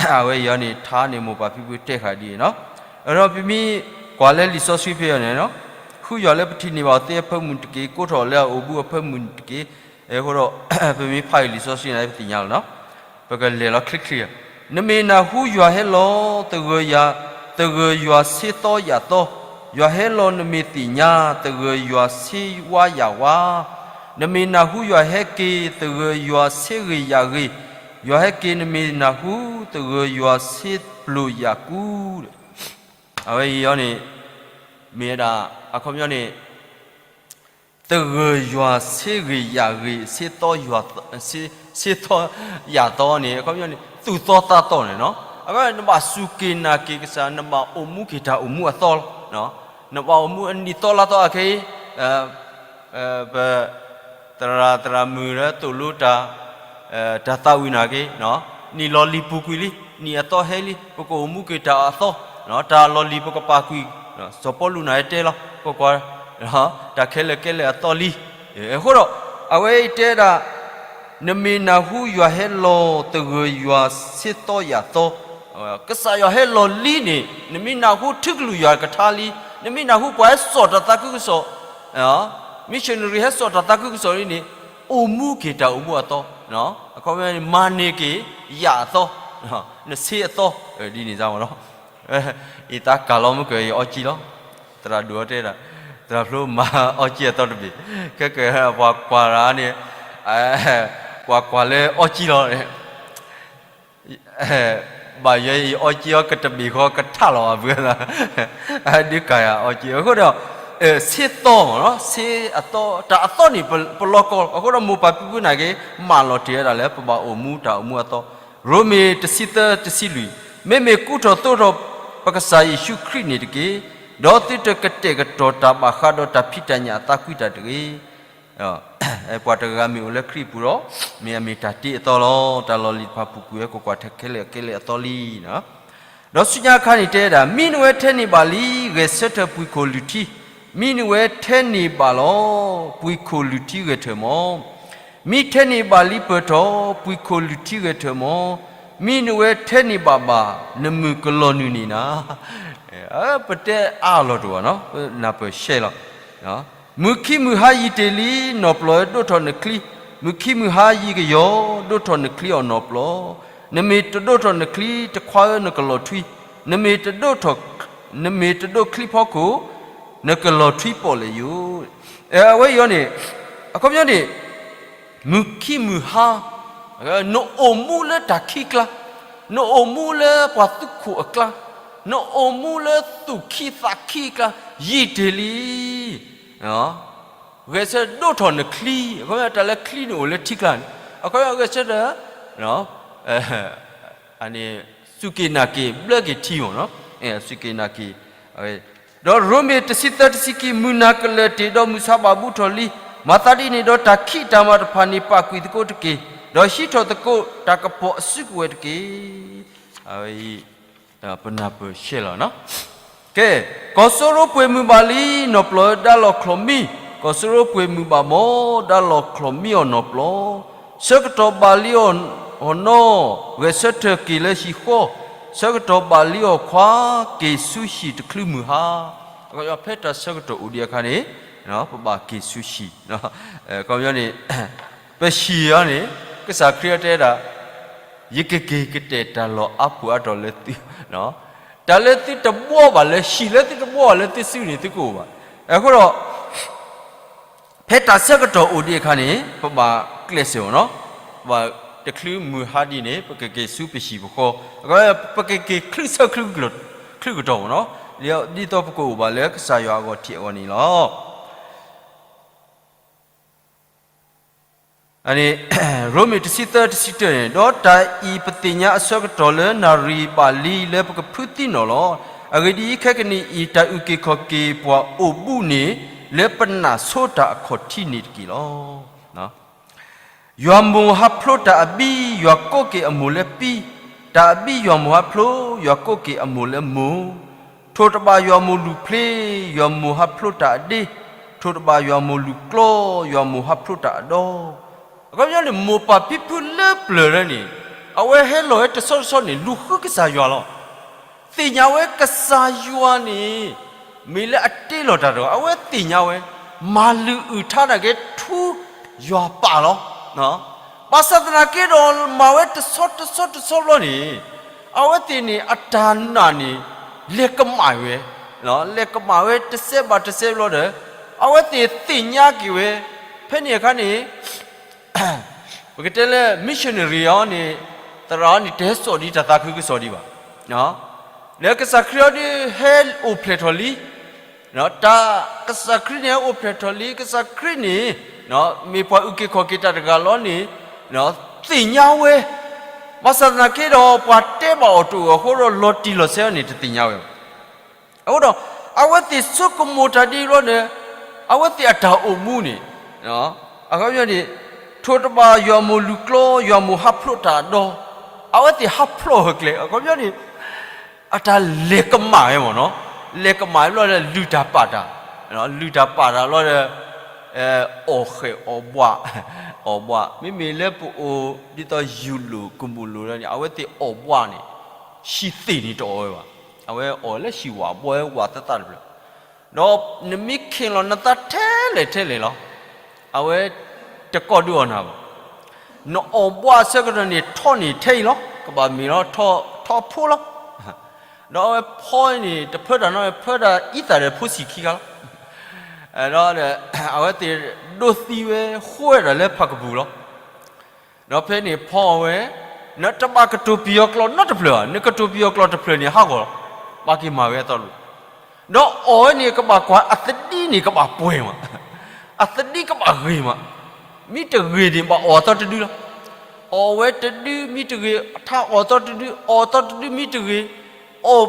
အဝဲအံၤန့ၣ် ထါန့ၣ်မိၢ်ပၢ်ဖံဖုတဲဃာ်ဒ်အံၤနီၤ. ဒီးပမ့ၢ်ကွၢ်လၢလံာ်စီဆှံဖဲအံၤန့ၣ်, ဃုယွၤလၢပထံၣ်န့ၢ်ဘၣ်သ့အဖၢမုၢ်တက့ၢ်, ကိးထီၣ်လၢအအိၣ်ဘူးအဖၢမုၢ်တက့ၢ်. အဃိဒီး ပမ့ၢ်ဖးအံၤလံာ်စီဆှံန့ၣ် ပသ့ၣ်ညါလီၤနီၤ. ပကလဲၤလီၤချ့ချ့, နမ့ၢ်နၢ်ဟူယွၤဟဲလီၤ သဂၢၢ်ယၤ, သဂၢၢ်ယွၤဆ့သီယၣ်သီ, ယွၤဟဲလီၤနမ့ၢ်သ့ၣ်ညါ, သဂၢၢ်ယွၤဆ့ဝါယၣ်ဝါ, နမ့ၢ်နၢ်ဟူယွၤဟဲက့ၤ, သဂၢၢ်ယွၤဆ့ဂ့ၤယၣ်ဂ့ၤ, ယွၤဟဲက့ၤနမ့ၢ်နၢ်ဟူ, သဂၢၢ်ယွၤဆ့ပျိာ်ယၣ်ကူ, အဝဲအံၤအီၤန့ၣ် မ့ၢ်ဝဲဒၣ် အခီပညီန့ၣ် သဂၢၢ်ယွၤဆ့ဂ့ၤယၣ်ဂ့ၤ, ဆ့သီယၣ်သီ, ဆ့သီယၣ်သီန့ၣ် အခီပညီန့ၣ် သူၣ်သီသးသီန့ၣ်နီၤ. အဃိနဘၣ်စူၢ်က့ၤနာ်က့ၤကစၢ်, နဘၣ်အိၣ်မူက့ၤတၢ်အိၣ်မူအသီလီၤ. နဘၣ်အိၣ်မူအနံၣ်သီလါသီအခဲအံၤ ပ သရၣ်သရၣ်မုၣ်လၢသိၣ်လိတၢ် တၢ်သးဝံၣ်နာ်က့ၤ နံၣ်လီၤလံၤပူၤကွံာ်လံ, နံၣ်အသီဟဲလံ, ပကအိၣ်မူက့ၤတၢ်အသီ, တၢ်လီၤလံၤပကပာ်ကွံာ်, စီၤပီလူးန့ၣ်ဟဲတဲလီၤ, ပကွၢ် တၢ်ခဲလၢာ်ကဲလၢာ်အသီလံ. အဃိဒီး အဝဲအံၤတဲဒၣ် နမ့ၢ်နၢ်ဟူယွၤဟဲလီၤ သဂၢၢ်ယွၤဆ့သီယၣ်သီ, ကစၢ်ယွၤဟဲလီၤလံန့ၣ် နမ့ၢ်နၢ်ဟူထူကလုာ်ယွၤကထါလံ, နမ့ၢ်နၢ်ဟူပှၤဟဲစိာ်တၢ်သးခုကစီၣ် missionary ဟဲစိာ်တၢ်သးခုကစီၣ်လံန့ၣ် အိၣ်မူက့ၤတၢ်အိၣ်မူအသီ အခီပညီန့ၣ် မၤန့ၢ်က့ၤယၤအသီ, နဆ့အသီ, ဒ်န့ၣ်စ့ၢ်မ့ၢ်နီၤ. ယသးကၢ်လီၤမုၢ်ကၢၤ ယအီကံလီၤ. သရၣ်ဒိၣ်အီၤတဲဒၣ်, သရၣ်ဖျိမၤအီကံအသီတဘ့ၣ်, ခဲကပှၤကွၢ်ရၤန့ၣ်, ပှၤကွၢ်လၢအီကံလီၤ. ဘၣ်ယွၤအံၤအီကံအီကတဘ့ၣ်ဃီကထးလီၤဘၣ်ဘုသး, ဒုးကၢ်ယၤအီကံ. အဃိဒီး ဆ့သီမ့ၢ်နီၤ, ဆ့အသီ, တၢ်အသီန့ၣ်ပလီၢ်ကီၢ်လီၤ. အဃိဒီးမိၢ်ပၢ်ဖံဖုနာ်က့ၤ မၢလီၤတ့ၢ်ဝဲဒၣ်လၢပဘၣ်အိၣ်မူတၢ်အိၣ်မူအသီ. ရိမ့ၤတဆံသၢတဆံလွံၢ်, မ့မ့ၢ်ကူထီၣ်သိထီၣ်ပကစၢ်ယ့ၣ်ၡူးခရံာ်န့ၣ်တက့ၢ်. ဒီးသုတကတဲာ်ကတီၤတၢ်ဘၣ်ဃးဒီးတၢ်ဖံးတၢ်ညၣ်အသးကွံတၢ်တဂ့ၤ. ပှၤတဂၤဂၤမ့ၢ်အိၣ်လၢခရံာ်အပူၤဒီး, မ့ၢ်အမ့ၢ်တၢ်တ့အသီလီၤ. တၢ်လီၢ်လံၤတဖၣ်ပူၤကွံာ်ဝဲကွၢ်ကွၢ်ထဲခဲလၢာ်ခဲလၢာ်အသီလံ. ဒီးဆူညါအခါန့ၣ်တဲဒၣ်, မံနဝဲထဲန့ၢ်ဘၣ်လံ, ဂဲၤဆၢထၢၣ်ပှံၤခိၣ်လုၢ်ထံ, မံနဝဲထဲန့ၢ်ဘၣ်လီၤ, ပှံၤခိၣ်လုၢ်ထံဂဲၤထၢၣ်မီၤ. မံထဲန့ၢ်ဘၣ်လံပၢၢ်ထီၣ်, ပှံၤခိၣ်လုၢ်ထံဂဲၤထၢၣ်မီၤ. မံနဝဲထဲန့ၢ်ဘၣ်ဘၣ်, နမုၢ်ကလီၤနုာ်န့ၣ်နၤ. ပတဲအါလီၤတအိၣ်ဘၣ်နီၤ, နၢ်ပၢၢ်ရှဲလီၤ. မုၢ်ခံမုၢ်ဟါယံာ်တ့ၢ်လံ, နီၢ်ပျီၢ်ဧၢဒိၣ်ထီၣ်နချံ, မုၢ်ခံမုၢ်ဟါယံာ်ကယီၤ, ဒိၣ်ထီၣ်နချံအီၤနီၢ်ပျီၢ်, နမ့ၢ်တဒိၣ်ထီၣ်နချံ, တခွါဧၢနကလီၤထွံ, နမ့ၢ်တဒိၣ်ထီၣ်, နမ့ၢ်တဒိၣ်ချံဖီခိၣ်, နကလီၤထွံပီၣ်လဲၣ်ယိာ်. အဝဲအံၤန့ၣ်, အခီပညီန့ၣ်, မုၢ်ခံမုၢ်ဟါ, နအိၣ်မူလၢတၢ်ခံအကျါ, နအိၣ်မူလၢပှၤသုးခိၣ်အကျါ, နအိၣ်မူလၢသူၣ်ခံသးခံအကျါ, ယံာ်တ့ၢ်လံ. ဂဲၤဆၢဒိၣ်ထီၣ်နချံ, အခီပညီတၢ်လၢချံန့ၣ်အိၣ်လၢထံကျါန့ၣ်, အခီပညီဂဲၤဆၢထၢၣ်, န့ၣ်, စူၢ်က့ၤနာ်က့ၤဘျၢက့ၤထံမ့ၢ်နီၤ, စူၢ်က့ၤနာ်က့ၤ, ဒီးရိမ့ၤတဆံသၢတဆံခံ, မုၢ်နၤကလၢၢ်တ့ၢ်ဒီးမုၢ်ဆါဘၣ်ဘူးထီၣ်လံ, မၤသးဒ်န့ၣ်ဒီးတၢ်ခံးတၢ်မၤတဖၣ်န့ၣ် ပာ်ကွံာ်သကိးတက့ၢ်, ဒီးဟံးထီၣ်သကိးတၢ်ကပီၤအစုကဝဲၤတက့ၢ်. အဝဲအံၤ ပနၢ်ပၢၢ်ရှဲလီၤနီၤ. ကဲ, ကီၢ်စိရိပှ့ၤမုၢ်ဘၣ်လံ, နီၢ်ပျီၢ်ဧၢဒါလီၤချီၣ်မံ, ကီၢ်စိရိပှ့ၤမုၢ်ဘၣ်မီၤ, ဒါလီၤချီၣ်မံအီၤနီၢ်ပျီၢ်, ဆၢကတီၢ်ဘၣ်လံအီၤနီၢ်, ဂဲၤဆၢထၢၣ်က့ၤလၢဟံၣ်ဃီ, ဆၢကတီၢ်ဘၣ်လံအီၤခွါ, က့ၤဆူဟံၣ်တချုးမုၢ်ဟါ. အခီပညီဖဲတၢ်ဆၢကတီၢ်အိၣ်ဒံးအခါန့ၣ်, ပဘၣ်က့ၤဆူဟံၣ်, အခီပညီန့ၣ်, ပဟံၣ်အီၤန့ၣ်, ကစၢ်ခရံာ်အီၤတဲဒၣ်, ယကက့ၤကတဲာ်တၢ်လီၢ်အါပူၤအါတီၤလၢသု, တၢ်လၢသုတဘှီဘၣ်လၢဟံၣ်လၢသုတဘှီဘၣ်လၢသုစုန့ၣ် သုကအိၣ်ဘၣ်. အဃိဒီး ဖဲတၢ်ဆၢကတီၢ်အိၣ်ဒံးအခါန့ၣ် ပဘၣ်ကျဲးစၢးအီၤနီၤ, ပဘၣ်တချုးမုၢ်ဟါဒံးန့ၣ် ပကက့ၤဆူပဟံၣ်ပဃီ, ပကက့ၤချုးဆၢ ချုးကတီၢ်မ့ၢ်နီၤ, ဒ်သိးပကအိၣ်ဘၣ်လၢကစၢ်ယွၤအဂီၢ်ထံးအဂီၢ်န့ၣ်လီၤ. ရိမ့ၤတဆံသၢတဆံတၢန့ၣ်, ဒီးတၢ်အံၤပသ့ၣ်ညါအဆၢကတီၢ်လၢနၣ်ရံၣ်ဘၣ်လံလၢပကဖုသံနီၣ်လီၤ. အဂ့ၢ်ဒ်အံၤ, ခဲကနံၣ်အံၤ တၢ်အုၣ်က့ၤခီၣ်က့ၤပှၤအိၣ်ဘူးန့ၣ် လၢပနၢ်ဆိတၢ်အခီၣ်ထံးန့ၣ်တက့ၢ်လီၤ. ယွၤမိၢ်ဟးဖျိးတၢ်အဘံ, ယွၤကိးက့ၤအမိၢ်လၢပံ, တၢ်အဘံယွၤမိၢ်ဟးဖျိး, ယွၤကိးက့ၤအမိၢ်လၢမိၢ်, ထိၣ်တဘၣ်ယွၤမိၢ်လူၢ်ဖျ့, ယွၤမိၢ်ဟးဖျိးတၢ်အဒ့, ထိၣ်တဘၣ်ယွၤမိၢ်လူၢ်ကျီ, ယွၤမိၢ်ဟးဖျိးတၢ်အဒီ. အခီပညီန့ၣ် မိၢ်ပၢ်ဖံဖုလၢပျၢၤလၢန့ၣ်, အဝဲဟဲလီၤဝဲတဆီတဆီန့ၣ် လူၤဃုကစၢ်ယွၤလီၤ. သ့ၣ်ညါဝဲကစၢ်ယွၤန့ၣ် မ့ၢ်လၢအတ့လီၤတၢ်တဂၤ, အဝဲသ့ၣ်ညါဝဲ, မၤလုၢ်အုၣ်ထါနာ်က့ထူယွၤပာ်လီၤ. ဘၣ်ဆၣ်သနာ်က့ဒီး မၤဝဲတဆီတဆီတဆီဘျီန့ၣ်, အဝဲသ့ၣ်န့ၣ် အတၢ်နာ်န့ၣ် လဲၤကမၣ်ဝဲ, လဲၤကမၣ်ဝဲတစဲးဘၣ်တစဲးဘျီဒီး, အဝဲသ့ၣ်သ့ၣ်ညါက့ၤဝဲ, ဖဲန့ၣ်အခါန့ၣ် ပကတဲလၢ missionary အီၤန့ၣ်, သရၣ်အီၤန့ၣ် တဟဲစိာ်ဒံးတၢ်သးခုကစီၣ်ဒံးဘၣ်. လၢကစၢ်ခရံာ်အီၤဒုးဟဲအိၣ်ဖျဲၣ်ထီၣ်လံ, တၢ်, ကစၢ်ခရံာ်န့ၣ်ဟဲအိၣ်ဖျဲၣ်ထီၣ်လံ, ကစၢ်ခရံာ်န့ၣ် မ့ၢ်ပှၤအုၣ်က့ၤခီၣ်က့ၤတၢ်တဂၤလီၤန့ၣ် သ့ၣ်ညါဝဲ, ဘၣ်ဆၣ်သနာ်က့ဒီး ပှၤတဲဘၣ်အီၤတအိၣ်အဃိဒီး လီၤတံၢ်လီၤဆဲးအီၤန့ၣ် တသ့ၣ်ညါဝဲဘၣ်. အဃိဒီး အဝဲသ့ၣ်ဆိကမိၣ်တၢ်ဒ်အံၤဘျီဒီး, အဝဲသ့ၣ်အတၢ်အိၣ်မူန့ၣ်, အခီပညီန့ၣ်, ထိၣ်တဘၣ်ယွၤမိၢ်လူၢ်ကျီ, ယွၤမိၢ်ဟးဖျိးတၢ်အဒီ, အဝဲသ့ၣ်ဟးဖျိးဝဲကျဲ, အခီပညီန့ၣ်, အတၢ်လဲၤကမၣ်ဝဲမ့ၢ်နီၤ, လဲၤကမၣ်ဘျီဒီး လုၢ်တၢ်ပာ်တၢ်, လုၢ်တၢ်ပာ်တၢ်ဘျီဒီး အီၣ်ဃဲၣ်အီၣ်ဘှး, အီၣ်ဘှး, မ့မ့ၢ်လၢပအိၣ်ဒ်သိးယူၢ်လိာ်ကမူၣ်လိာ်န့ၣ် အဝဲသ့ၣ်အီၣ်ဘှးန့ၣ်, ဟံၣ်သ့ၣ်န့ၣ်တအီၣ်ဝဲဘၣ်, အဝဲအီၣ်လၢဟံၣ်ဝးဘှီဝဲဝးသၣ်သၣ်တဖျၢၣ်, ဒီးနမ့ၢ်ခ့ၣ်လီၤနသးထဲလဲၣ်ထဲလဲၣ်လီၤ, အဝဲတကိးဒုးအီၣ်နၤဘၣ်. နအီၣ်ဘှးအဆၢကတီၢ်န့ၣ် ထီၣ်န့ၣ်ထဲအံၤလီၤ, ကဘၣ်မ့ၢ်လီၤ ထီၣ်အဖိလီၤ. ဒီးအဝဲဖီန့ၣ် တဖၢတၢ်နီတဖၢ ဖၢတၢ်အံသၣ်ဒီးဖိဆံးခံဂၤလီၤ. ဒီးအဝဲသ့ၣ်ဒိးသံဝဲ ဃိဝဲဒၣ်လၢဖးကပူၤလီၤ. ဒီးဖဲန့ၣ်ဖီအီၤဝဲ, နတဘၣ်ကတိၤပယီၤကျိာ်နီတဖျၢၣ်ဘၣ်, နကတိၤပယီၤကျိာ်တဖျၢၣ်န့ၣ် ဟးဂီၤလီၤ, ဘၣ်က့ၤမၤဝဲအသီတဖျၢၣ်. ဒီးအီၣ်ဝဲန့ၣ် ကဘၣ်ကွၢ်အသဒံန့ၣ် ကဘၣ်ပှဲၤမး, အသဒံကဘၣ်ဂ့ၤမး, မ့ၢ်တဂ့ၤန့ၣ် ဘၣ်အီၣ်အသီတဒုလီၤ. အီၣ်ဝဲတဒုမ့ၢ်တဂ့ၤ, ထါအီၣ်အသီတဒု, အီၣ်အသီတဒုမ့ၢ်တဂ့ၤ, အီၣ်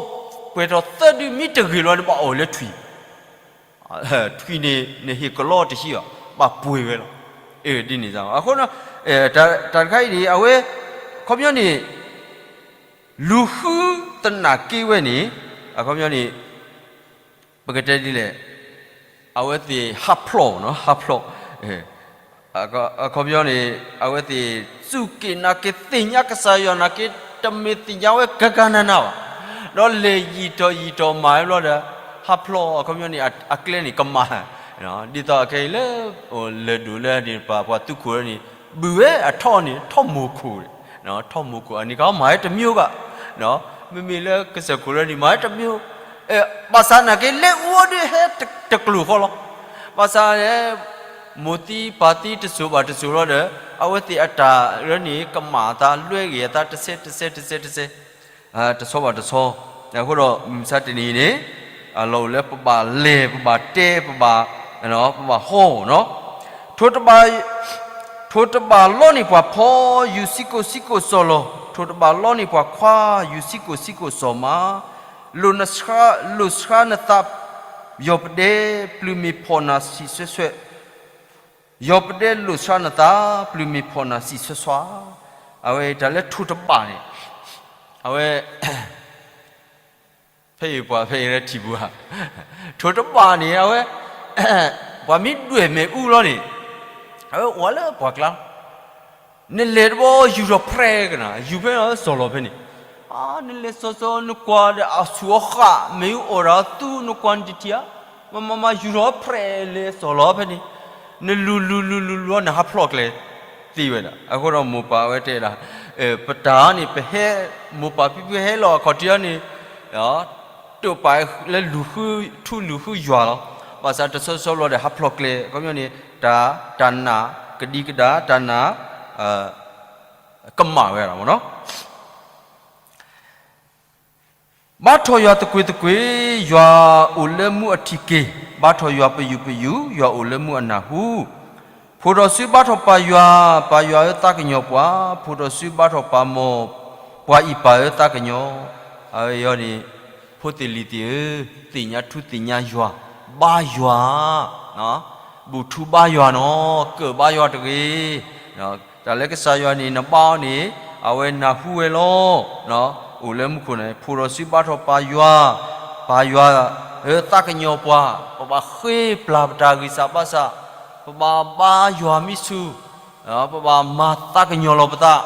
ပှဲၤထီၣ်သၢဒုမ့ၢ်တဂ့ၤလီၤန့ၣ် ဘၣ်အီၣ်လၢထွံၣ် ထွံၣ်န့ၣ် နဟ့ၣ်ကလီတဟံးဘၣ်, ဘၣ်ပှဲၤဝဲလီၤ. ဒ်န့ၣ်အဃိ တၢ်တခါအံၤန့ၣ် အဝဲ အခီပညီန့ၣ် လူၤဃုသနာ်က့ဝဲန့ၣ် အခီပညီန့ၣ် ပကတဲဒ်လဲၣ်, အဝဲသ့ၣ်ဟးဖျိးနီၤ, ဟးဖျိး အခီပညီန့ၣ် အဝဲသ့ၣ်စူၢ်က့ၤနာ်က့ၤသ့ၣ်ညါကစၢ်ယွၤနာ်က့ တမ့ၢ်သ့ၣ်ညါဝဲကကနနဘၣ်, ဒီးလဲၤယံာ်ထီၣ်ယံာ်ထီၣ်မၤဝဲဘျီဒီး ဟးဖျိး အခီပညီန့ၣ် အကျဲန့ၣ် ကမၤ ဒ်သိးအခဲအံၤလၢ လဲၤဒိၣ်လၢန့ၣ် ပှၤသူခိၣ်လၢန့ၣ် ဘုၣ်ဝဲအထီၣ်န့ၣ် ထီၣ်မိၢ်ခိၣ်, ထီၣ်မိၢ်ခိၣ် အန့ၣ်ကမၤဝဲတမံၤဘၣ်, မ့မ့ၢ်လၢကစၢၢ်ခိၣ်လၢန့ၣ် မၤဝဲတမံၤ, ဘၣ်ဆၣ်နာ်က့ လဲၤအူအီၤဒုးဟဲတကျိၤဃီလီၤ. ဘၣ်ဆၣ် မိၢ်သံပၢ်သံတစိၤဘၣ်တစိၤလီၤဒီး အဝဲသ့ၣ်အတၢ်လၢန့ၣ် ကမၤအသး လွဲဂ့ၤအသး တဆဲတဆဲတဆဲတဆဲ တဆီဘၣ်တဆီ, အဃိဒီးမုၢ်မဆါတနံၤအံၤန့ၣ် အလီၢ်အိၣ်လၢပဘၣ်လဲၤ ပဘၣ်တဲ ပဘၣ် ပဘၣ်ဟီၣ်နီၤ, ထိၣ်တဘၣ်လီန့ၢ်ပှၤဖီ ယူၤစံကိၣ်စံကိၣ်စီၤလီၤ, ထိၣ်တဘၣ်လီန့ၢ်ပှၤခွါ ယူၤစံကိၣ်စံကိၣ်စီၤမး, လိၣ်ဆှါနသး ယီၢ်ပဒဲ ပျုၤမ့ၢ်ဖီၣ်နၤဆံးဆွဲဆွဲ ယီၢ်ပဒဲလိၣ်ဆှါနသး ပျုၤမ့ၢ်ဖီၣ်နၤဆံးဆွဲဆွဲ, အဝဲတၢ်လၢထိၣ်တဘၣ်န့ၣ် အဝဲ ဖဲအံၤပှၤဖဲအံၤလၢထံၣ်ပူၤဧါ, ထိၣ်တဘၣ်န့ၣ် အဝဲ ပှၤမ့ၢ်ဒွဲၣ်မ့ၣ်အူလီၤန့ၣ် အဝဲအိၣ်လၢပှၤကျါ နလဲၤတဘျီယူၤထီၣ်ဖြဲကနၤ ယူၤဖဲစီၤလီၤဖဲန့ၣ်, နလဲၤစီၤစီၤ နကွၢ်ဒီးအဆူၣ်အဃၣ် မ့ၢ်အူအီၣ်ဒီးသူ နကွၢ်နတထံၣ်ဧါ, မၤမၤမၤ ယူၤထီၣ်ဖြဲလဲၤစီၤလီၤဖဲန့ၣ်, နလူၤလူၤလူၤလူၤလူၤ နဟးဖျိးကျဲသ့ဝဲဒၣ်. အဃိဒီးမိၢ်ပၢ်ဝဲတဲဒၣ် ပတၢ်န့ၣ် ပဟဲ မိၢ်ပၢ်ဖံဖုဟဲလီၤအခီၣ်ထံးအီၤန့ၣ် တိာ်ပာ်လၢလူၤဃု ထူလူၤဃုယွၤလီၤ. ဘၣ်ဆၣ်တဆီဆီဘျီဒီးဟးဖျိးကျဲ အခီပညီန့ၣ် တၢ် တၢ်နာ်ကဒံကဒါ တၢ်နာ် ကမၣ်ဝဲဒၣ်မ့ၢ်နီၤ. ဘါထီၣ်ယွၤသကွ့ၤသကွ့ၤ, ယွၤအိၣ်လၢမူအထံးက့ၤ, ဘါထီၣ်ယွၤပယူာ်ပယူာ်, ယွၤအိၣ်လၢမူအနၢ်ဟူ. ဖိဒီးစုဘါထီၣ်ပၢ်ယွၤ, ပၢ်ယွၤဧၢသးကညီၤပှၤ, ဖိဒီးစုဘါထီၣ်ပၢ်မီၢ်, ပှၤအံၤပၢ်ဧၢသးကညီၤ. အဝဲအံၤန့ၣ် ဖိသ့ၣ်လံၤသ့ၣ်ဧၢ, သ့ၣ်ညါထူသ့ၣ်ညါယွၤ, ဘါယွၤ ဘူၣ်ထူဘါယွၤနီၤ, ကၢၣ်ဘါယွၤတဂ့ၤ. တၢ်လၢကစၢ်ယွၤန့ၣ် နဘါအီၤန့ၣ် အဝဲနၢ်ဟူဝဲလီၤ. အိၣ်လၢမူခိၣ်န့ၣ် ဖိဒီးစုဘါထီၣ်ပၢ်ယွၤ, ပၢ်ယွၤဧၢသးကညီၤပှၤ, ပဘၣ်ဃ့ပျၢ်ပတၢ်ဂံၢ်စၢ်ဘါစၢ်, ပဘၣ်ဘါယွၤမံဆူၣ်, ပဘၣ်မၤသးကညီၤလီၤပသး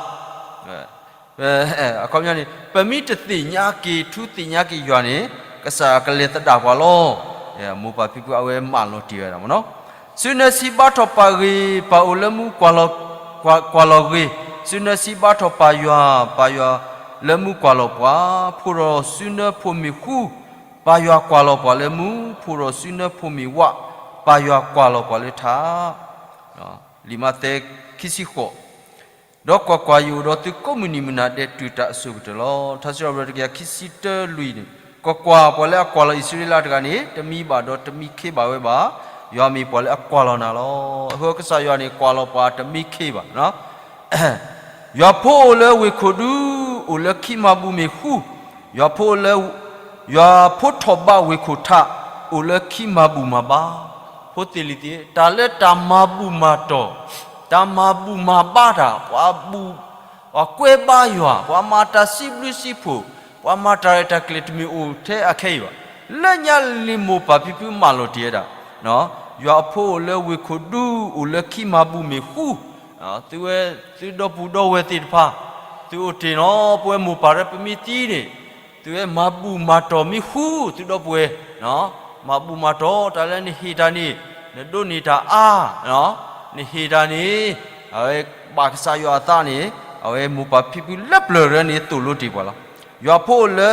အခီပညီန့ၣ် ပမ့ၢ်တသ့ၣ်ညါက့ၤ ထူသ့ၣ်ညါက့ၤယွၤန့ၣ် ကစၢ်ယွၤကလဲၤသဒၣ်ပှၤလီၤ. မိၢ်ပၢ်ဖံဖုအဝဲမၢလီၤတ့ၢ်ဝဲဒၣ်မ့ၢ်နီၤ. စုနၢဆံဘါထီၣ်ပၢ်ဂ့ၤ, ပၢ်အိၣ်လၢမူကွၢ်လီၤဂ့ၤ, စုနၢဆံဘါထီၣ်ပၢ်ယွၤ, ပၢ်ယွၤလၢမူကွၢ်လီၤပှၤ, ဖိဒီးစုနၢဖိမ့ၢ်ဃူ, ပၢ်ယွၤကွၢ်လီၤပှၤလၢမူ, ဖိဒီးစုနၢဖိမ့ၢ်ဝး, ပၢ်ယွၤကွၢ်လီၤပှၤလၢထး. လံာ်မးသဲ ခံဆံဃိး ဒီးကွၢ်ကွၢ်, ယအိၣ်ဒီးသုကိးမုၢ်နံၤမုၢ်နၤဒဲးတုၤတၢ်အစိၤကတၢၢ်လီၤ. ထါစံးထီၣ်ပတြၢၤတကယၤခံဆံတၢလွံၢ်န့ၣ်, ကွၢ်ကွၢ်, ပှၤလၢအကွၢ်လီၤအံၣ်စရ့လးတဂၤန့ၣ် တမံဘၣ်ဒီးတမံခ့ဘၣ်ဝဲဘၣ်. ယွၤမ့ၢ်ပှၤလၢအကွၢ်လီၤနၤလီၤ. အဃိကစၢ်ယွၤန့ၣ် ကွၢ်လီၤပှၤတမံခ့ဘၣ်. ယွၤဖိအိၣ်လၢဝ့ၢ်ခိၣ်ဒူ, အိၣ်လၢခံမၤဘူၣ်မ့ၢ်ဃူ, ယွၤဖိလၢ ယွၤဖိထီၣ်ဘးဝ့ၢ်ခိၣ်ထး, အိၣ်လၢခံမၤဘူၣ်မၤဘါ. ဖိသ့ၣ်လံၤသ့ၣ်, တၢ်လၢတၢ်မၤဘူၣ်မၤတီၢ်, တၢ်မၤဘူၣ်မၤဘါတၢ်, ပှၤဘူၣ်, ပှၤကွဲဘါယွၤ, ပှၤမၤတၢ်စံးဘျုးစံးဖှိၣ်, ပှၤမၤတၢ်ရဲၣ်တၢ်ကျဲၤတမ့ၢ်အိၣ်ထဲအခဲအံၤဘၣ်. လၢညါလံမိၢ်ပၢ်ဖံဖုမၢလီၤတ့ၢ်ဝဲဒၣ်, ယွၤအဖိအိၣ်လၢဝ့ၢ်ခိၣ်ဒူ, အိၣ်လၢခံမၤဘူၣ်မ့ၢ်ဃူ, သုဝဲ, သုဒီပုၢ်ဒီဝဲၢ်သ့ၣ်တဖၣ်, သုအိၣ်တ့ၢ်နီၤ, ပဝဲမိၢ်ပၢ်ဒီးပမ့ၢ်သံန့ၣ်, သုဝဲမၤဘူၣ်မၤတီၢ်မ့ၢ်ဃူ, သုဒီပုၢ်ဝဲၢ်, မၤဘူၣ်မၤတီၢ်, တၢ်လၢနဟ့ၣ်တၢ်န့ၣ်, နဒိးန့ၢ်တၢ်အါ, နဟ့ၣ်တၢ်န့ၣ်, အဝဲဘၣ်ကစၢ်ယွၤအသးန့ၣ် အဝဲမိၢ်ပၢ်ဖံဖုလၢပျၢၤရၢန့ၣ်သိၣ်လိတ့ၢ်ပှၤလီၤ. ယွၤဖိအိၣ်လၢ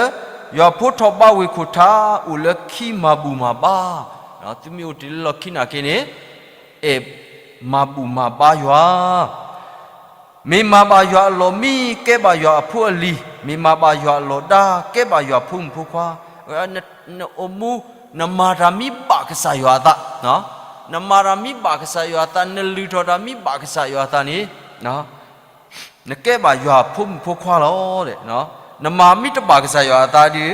ယွၤဖိထီၣ်ဘးဝ့ၢ်ခိၣ်ထါ အိၣ်လၢခံမၤဘူၣ်မၤဘါ, သုမ့ၢ်အိၣ်တ့ၢ်လၢလီၢ်ခံနာ်က့န့ၣ် အဲၣ်မၤဘူၣ်မၤဘါယွၤ မ့ၢ်မၤဘၣ်ယွၤအလီၢ်မံ ကဲဘၣ်ယွၤအဖိအလံၤ, မ့ၢ်မၤဘၣ်ယွၤအလီၢ်ဒါ ကဲဘၣ်ယွၤဖိမုၣ်ဖိခွါ, နအိၣ်မူ နမၤတၢ်မ့ၢ်ဘၣ်ကစၢ်ယွၤအသး, နမၤတၢ်မ့ၢ်ဘၣ်ကစၢ်ယွၤအသး နလုၢ်ထီၣ်တၢ်မ့ၢ်ဘၣ်ကစၢ်ယွၤအသးန့ၣ် နကဲဘၣ်ယွၤဖိမုၣ်ဖိခွါလီၤ. နမၤမ့ၢ်တဘၣ်ကစၢ်ယွၤအသးဒီး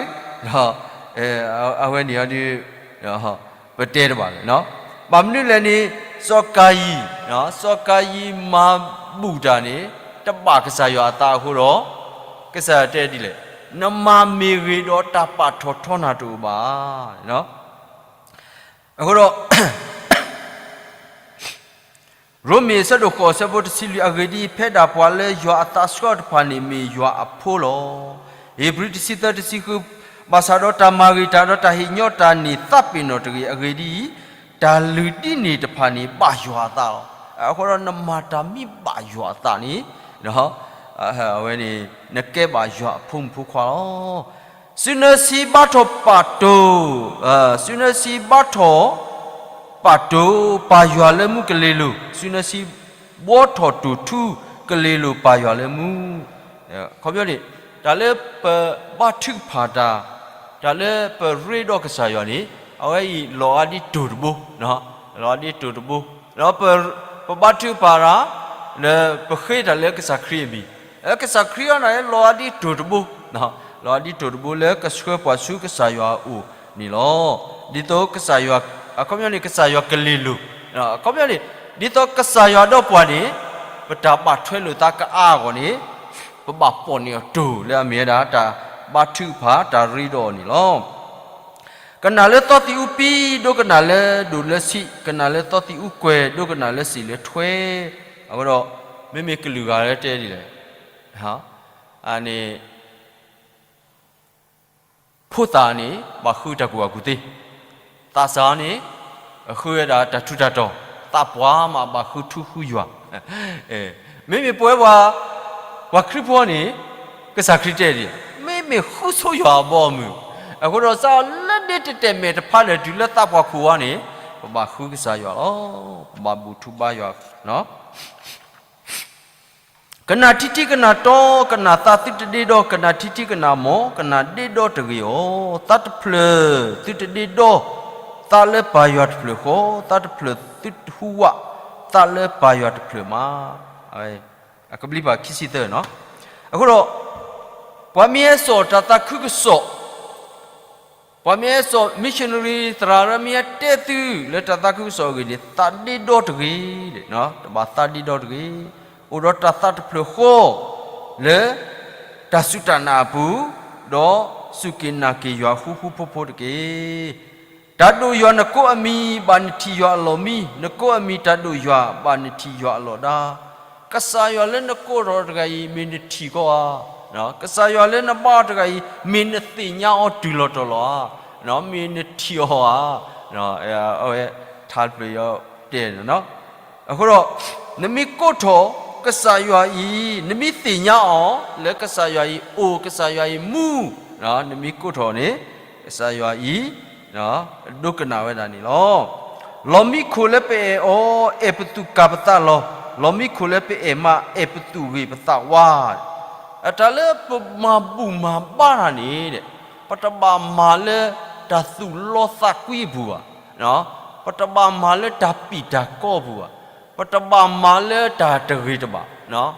အဝဲန့ၣ်ဒီး ပတဲတဘၣ်လဲၣ်. ဘၣ်မနုၤလဲၣ်န့ၣ် စီၤကၤယံၣ်, စီၤကၤယံၣ်မၤဘူၣ်တၢ်န့ၣ် တဘၣ်ကစၢ်ယွၤအသးအဃိဒီး ကစၢ်ယွၤတဲဒ်လဲၣ်, နမၤမ့ၢ်ဂ့ၤဒီးတၢ်ပာ်ထီၣ်ထီနၤတအိၣ်ဘၣ်. အဃိဒီး ရိမ့ၤအဆၢဒိၣ်ဃိးအဆၢဖိတဆံလွံၢ် အဂ့ၢ်ဒ်အံၤ, ဖဲဒၣ်ပှၤလၢယွၤအသးဆှၢအီၤတဖၣ်န့ၣ် မ့ၢ်ယွၤအဖိလီၤ. ဧ့ၤဘြံၤတဆံသၢတဆံဃု, ဘၣ်ဆၣ်ဒီးတၢ်မၤဂ့ၤတၢ်ဒီးတၢ်ဟ့ၣ်ညီတၢ်န့ၣ်သးပ့ၤနီၣ်တဂ့ၤ. အဂ့ၢ်ဒ်အံၤ, တၢ်လုၢ်ဒ်န့ၣ်တဖၣ်န့ၣ် ဘၣ်ယွၤအသးလီၤ. အဃိဒီးနမၤတၢ်မ့ၢ်ဘၣ်ယွၤအသးန့ၣ် အဝဲန့ၣ် နကဲဘၣ်ယွၤအဖိမုၣ်ဖိခွါလီၤ. စုနၢဆံဘါထီၣ်ပာ်တိၢ်, စုနၢဆံဘါထီၣ်ပာ်တိၢ် ပၢ်ယွၤလၢမူကလ့ၤလိၤ, စုနၢဆံဘှီထီၣ်တိၢ်ထူ ကလ့ၤလိၤပၢ်ယွၤလၢမူ. ခီပညီန့ၣ် တၢ်လၢပဘါထုကဖၣ်တၢ်, တၢ်လၢပရ့ဒီးကစၢ်ယွၤန့ၣ် အဝဲအံၤလီၤဂာ်ဒ်တိၢ်တဘိ, လီၤဂာ်ဒ်တိၢ်တဘိ, ဒီးပဘါထုကဖၣ်တၢ် လၢပဃ့တၢ်လၢကစၢ်ခရံာ်အမံၤ, ကစၢ်ခရံာ်အံၤန့ၣ် လီၤဂာ်ဒ်တိၢ်တဘိ, လီၤဂာ်ဒ်တိၢ်တဘိလၢကဆှၢပှၤဆူကစၢ်ယွၤအအိၣ်န့ၣ်လီၤ. ဒ်သိးကစၢ်ယွၤ, အခီပညီန့ၣ် ကစၢ်ယွၤကလ့ၤလိၤ, အခီပညီန့ၣ် ဒ်သိးကစၢ်ယွၤဒီးပှၤန့ၣ် ပတၢ်ဘၣ်ထွဲလိာ်သးကအါအဂီၢ်န့ၣ် ပဘၣ်ပိာ်န့ၢ်အီၤတိၢ်လၢအမ့ၢ်ဝဲဒၣ်တၢ်ဘါထုကဖၣ်တၢ်ရ့ဒီးအီၤန့ၣ်လီၤ. ကနၣ်လၢသီသံးအူပံ, ဒိကနၣ်လၢဒိၣ်လၢဆံး, ကနၣ်လၢသီသံးအူကွဲၤ, ဒိကနၣ်လၢစံးလၢထွဲ. အဃိဒီး မ့မ့ၢ်ကလုာ်ဂၤလၢတဲဒ်လဲၣ်, အန့ၣ် ဖိသၣ်န့ၣ် ဘၣ်ဃုတၢ်ကူၣ်ဘၣ်ကူၣ်သ့, သးစၢ်န့ၣ် ဃုဝဲဒၣ်တၢ်ထူးတၢ်တီၤ, သးပှၢ်မးဘၣ်ဃုထူဃုယွၤ. မ့မ့ၢ်ပဝဲပှၤ, ပှၤခရံာ်ဖိန့ၣ် ကစၢ်ခရံာ်တဲဒ်, မ့မ့ၢ်ဃုဆိယွၤအဘီအမုၢ်, အဃိဒီးစးလၢဒ့တတဲာ်မဲာ်တဖးလၢာ် တုၤလၢသးပှၢ်ခိၣ်ဝါန့ၣ် ပဘၣ်ဃုကစၢ်ယွၤလီၤ. ပဘၣ်ဘူၣ်ထူဘါယွၤ ကနၣ်ထံထံကနၣ်တီ, ကနၣ်သးသုတဒ့ဒီ, ကနၣ်ထံထံကနၣ်မီၢ်, ကနၣ်ဒ့ဒီတဂ့ၤအီၤ, သးတဖျၢၣ်သုတဒ့ဒီ, သးလၢပၢ်ယွၤတဖျၢၣ်ဃီ, သးတဖျၢၣ်သုတဟူးဝး, သးလၢပၢ်ယွၤတဖျၢၣ်မး. အကဘျံးပၤခံဆံသၢနီၤ. အဃိဒီး ပှၤမ့ၢ်ဟဲစိာ်တၢ်သးခုကစီၣ် ပှၤမ့ၢ်ဟဲစိာ် missionary သရၣ်ရၢမ့ၢ်ဟဲတဲသုလၢတၢ်သးခုကစီၣ်အဂ့ၢ်န့ၣ် သးဒ့ဒီတဂ့ၤ, တဘၣ်သးဒ့ဒီတဂ့ၤ, အိၣ်ဒီးတၢ်သးတဖျၢၣ်ဃီ လၢ တၢ်စူၢ်တၢ်နာ်အပူၤ, ဒီးစူၢ်က့ၤနာ်က့ၤယွၤဃူဃူဖိးဖိးတက့ၢ်. တၢ်ဒိၣ်ယွၤနကိးအမံၤ ဘၣ်နထံၣ်ယွၤအလီၢ်မံ, နကိးအမံၤတၢ်ဒိၣ်ယွၤ ဘၣ်နထံၣ်ယွၤအလီၢ်ဒါ. ကစၢ်ယွၤလၢနကိးထီၣ်တဂၤအံၤ မ့ၢ်နထံၣ်ကီးဧါ. ကစၢ်ယွၤလၢနဘါအီၤတဂၤအံၤ မ့ၢ်နသ့ၣ်ညါအီၤတုၤလီၤတီၤလီၤဧါ. မ့ၢ်နထံၣ်အီၤဧါ. အဝဲ ထါတဖျၢၣ်အံၤတဲန့ၣ် အဃိဒီး နမ့ၢ်ကိးထီၣ်ကစၢ်ယွၤအံၤ, နမ့ၢ်သ့ၣ်ညါအီၤ လၢကစၢ်ယွၤအံၤအိၣ်, ကစၢ်ယွၤအံၤမူ, နမ့ၢ်ကိးထီၣ်န့ၣ် ကစၢ်ယွၤအံၤ ဒိကနၣ်ဝဲဒၣ်န့ၣ်လီၤ. လီၢ်မံခိၣ်လၢပအဲၣ်အီၤ, အဲၣ်ပသူၣ်ကၢ်ပသးလီၤ. လီၢ်မံခိၣ်လၢပအဲၣ်မး, အဲၣ်ပသူၣ်ဂ့ၤပသးဝါ. တၢ်လၢပမၤဘူၣ်မၤဘါတၢ်န့ၣ် ပတဘၣ်မၤလၢတၢ်သူၣ်လီသးကွံအပူၤဘၣ်. ပတဘၣ်မၤလၢတၢ်ပံာ်တၢ်ကီအပူၤဘၣ်. ပတဘၣ်မၤလၢတၢ်တဂ့ၤတဘၣ်. မ့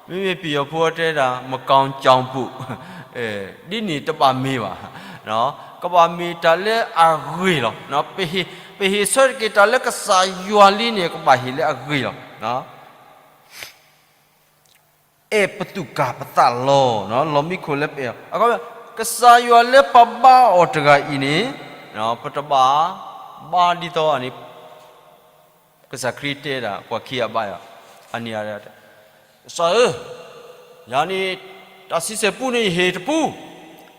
မ့ၢ်ပယီၤဖိတဲဒၣ် မကောင်းကြောင်ဖို့, ဒ်န့ၣ်တဘၣ်မ့ၢ်ဘၣ်. ကဘၣ်မ့ၢ်တၢ်လၢအဂ့ၤလီၤ. ပဟ့ၣ်ဆၢတက့ၢ်တၢ်လၢကစၢ်ယွၤလံန့ၣ် ကဘၣ်ဟ့ၣ်လၢအဂ့ၤလီၤ. အဲၣ်ပသူၣ်ကၢ်ပသးလီၤ. လီၢ်မံခိၣ်လၢပအဲၣ်အီၤ, ကစၢ်ယွၤလၢပဘါအီၤတဂၤအံၤန့ၣ် ပတဘၣ်ဘါဒ်သိးန့ၣ် ကစၢ်ခရံာ်တဲဒၣ် ပှၤခံဂၤဘါယွၤ, အန့ၣ် ကစၢ်ဧၢ, ယၤန့ၣ် တၢ်ဆံဆဲၣ်ပူန့ၣ် ယဟ့ၣ်တပူ,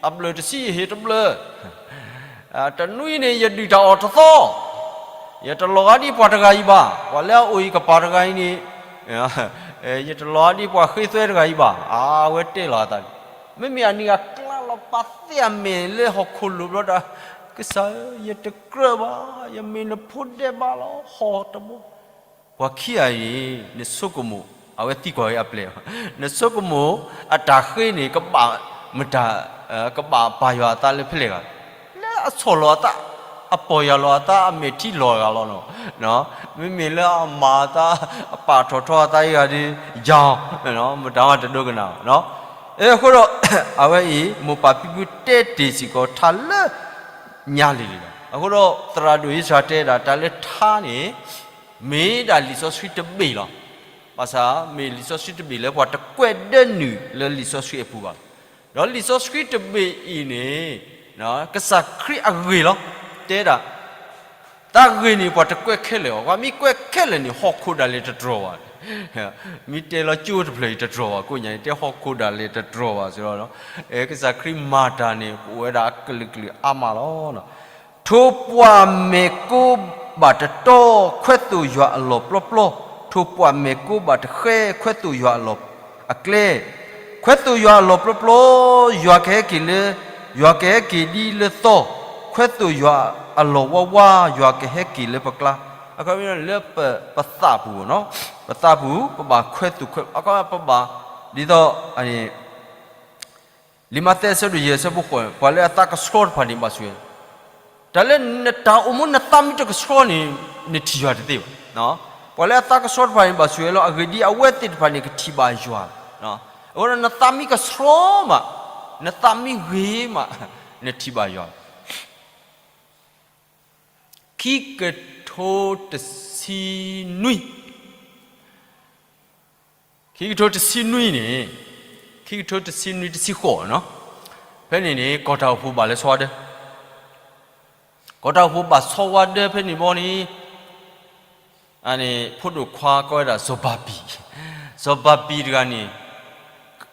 အဘျၢၣ်တဆံယဟ့ၣ်တဘျၢၣ်, တနွံန့ၣ် ယဒုၣ်တၢ်အီၣ်တသီ, ယတလီၤဂာ်ဒ်ပှၤတဂၤအံၤဘၣ်. ပှၤလၢအအိၣ်အံၤကပၤတဂၤအံၤန့ၣ် ယတလီၤဒ်ပှၤဃ့သွဲတဂၤအံၤဘၣ်. အဝဲတဲလီၤအသးန့ၣ်, မ့မ့ၢ်အနံၤဂၤကျါလီၤပာ်သ့ၣ်အမဲာ်လၢဟီၣ်ခိၣ်လိၤဘျီဒီး, ကစၢ်ဧၢ, ယတကြၢးဘၣ်, ယမ့ၢ်နဖိဒဲးဘးလီၤ, ဟီၣ်တဘိ. ပှၤခံဂၤအံၤန့ၣ် နဆိကမိၣ်, အဝဲသံကွၢ်ဝဲအပျဲၢ်, နဆိကမိၣ်အတၢ်ဃ့န့ၣ် ကဘၣ်မတၤ, ကဘၣ်ပာ်ယွၤအသးလၢဖဲလဲၣ်ဂၤ, လၢအဆီၣ်လီၤအသး, အပီၢ်ယၢ်လီၤအသး, အမဲာ်ထံလီၤဂာ်လီၤနီၤ. မ့မ့ၢ်လၢအမၤအသး, အပာ်ထီၣ်ထီအသးအံၤဂၤဒီး, ယၤ, မတၤမၤတဒိကနၣ်ဘၣ်. အဃိဒီး အဝဲအံၤ မိၢ်ပၢ်ဖံဖုတဲတ့ၢ်စ့ၢ်ကီးထါလၢညါလံၤလံၤလီၤ. အဃိဒီးသရၣ်ဒိၣ်အံၣ်စရ့လးတဲဒၣ် တၢ်လၢထါန့ၣ် မ့ၢ်ဒၣ်လံာ်စီဆှံတဘ့ၣ်လီၤ. ဘၣ်ဆၣ်မ့ၢ်လံာ်စီဆှံတဘ့ၣ်လၢပှၤတကွဲးဒၢနုာ်လၢလံာ်စီဆှံအပူၤဘၣ်. ဒီးလံာ်စီဆှံတဘ့ၣ်အံၤန့ၣ် ကစၢ်ခရံာ်အဂ့ၢ်လီၤ. တဲဒၣ် တၢ်ဂ့ၢ်န့ၣ် ပှၤတကွဲးခဲလၢာ်ဘၣ်. ပှၤမ့ၢ်ကွဲးခဲလၢာ်န့ၣ် ဟီၣ်ခိၣ်ဒၣ်လဲာ်တတြီၢ်ဘၣ်. မ့ၢ်တဲလီၤကၠိတဖျၢၣ်အံၤတတြီၢ်ဘၣ်. ကိးညါန့ၣ် တဲဟီၣ်ခိၣ်ဒၣ်လဲာ်တတြီၢ်ဘၣ်စ့ၢ်ကီး. ကစၢ်ခရံာ်မၤတၢ်န့ၣ် အိၣ်ဝဲဒၣ်အကလုာ်ကလုာ်အါမးလီၤ. ထိၣ်ပှၢ်မဲာ်ကိးဘၣ်တတီ, ခွဲးသိၣ်ယွၤအလီၢ်ပျီပျီ, ထိၣ်ပှၢ်မဲာ်ကိးဘၣ်တဃဲ, ခွဲးသိၣ်ယွၤအလီၢ်အကျဲ, ခွဲးသိၣ်ယွၤအလီၢ်ပျီပျီ, ယွၤကဟဲက့ၤလၢ, ယွၤကဟဲက့ၤဒ်လၢသီ, ခွဲးသိၣ်ယွၤအလီၢ်ဝါဝါ, ယွၤကဟဲက့ၤလၢပကျါ. အခီပညီလၢပသးပူၤ, ပသးပူၤ ပဘၣ်ခွဲးသိၣ်ခွဲး, အခီပဘၣ်, ဒ်သိး လံာ်မးသဲအဆၢဒိၣ်ယဲၢ်အဆၢဖိဃိး, ပှၤလၢအသးကဆှီတဖၣ်န့ၣ်ဘၣ်ဆိၣ်ဂ့ၤ, တၢ်လၢနတၢ်အိၣ်မူနသးမ့ၢ်တကဆှီန့ၣ် နထံၣ်ယွၤတသ့ဘၣ်. ပှၤလၢအသးကဆှီတဖၣ်န့ၣ်ဘၣ်ဆိၣ်ဂ့ၤလီၤ. အဂ့ၢ်ဒ်အံၤ အဝဲသ့ၣ်တဖၣ်န့ၣ် ကထံၣ်ဘၣ်ယွၤ. အဃိဒီးနသးမ့ၢ်ကဆှီမး, နသးမ့ၢ်ဂ့ၤမး, နထံၣ်ဘၣ်ယွၤ. ခံကထိတဆံနွံ ခံကထိတဆံနွံန့ၣ်, ခံကထိတဆံနွံတဆံဃိးနီၤ, ဖဲန့ၣ်န့ၣ် ကီၢ်တၢ်အိၣ်ဖှိၣ်ဘၣ်လဲၤဆီဝါဒၢ, ကီၢ်တၢ်အိၣ်ဖှိၣ်ဘၣ်ဆီဝါဒၢဖဲန့ၣ်ဘီန့ၣ်, အန့ၣ် ဖိဒိၣ်ခွါကိးဝဲဒၣ်စီၤဘၤဘံၣ်, စီၤဘၤဘံၣ်တဂၤန့ၣ်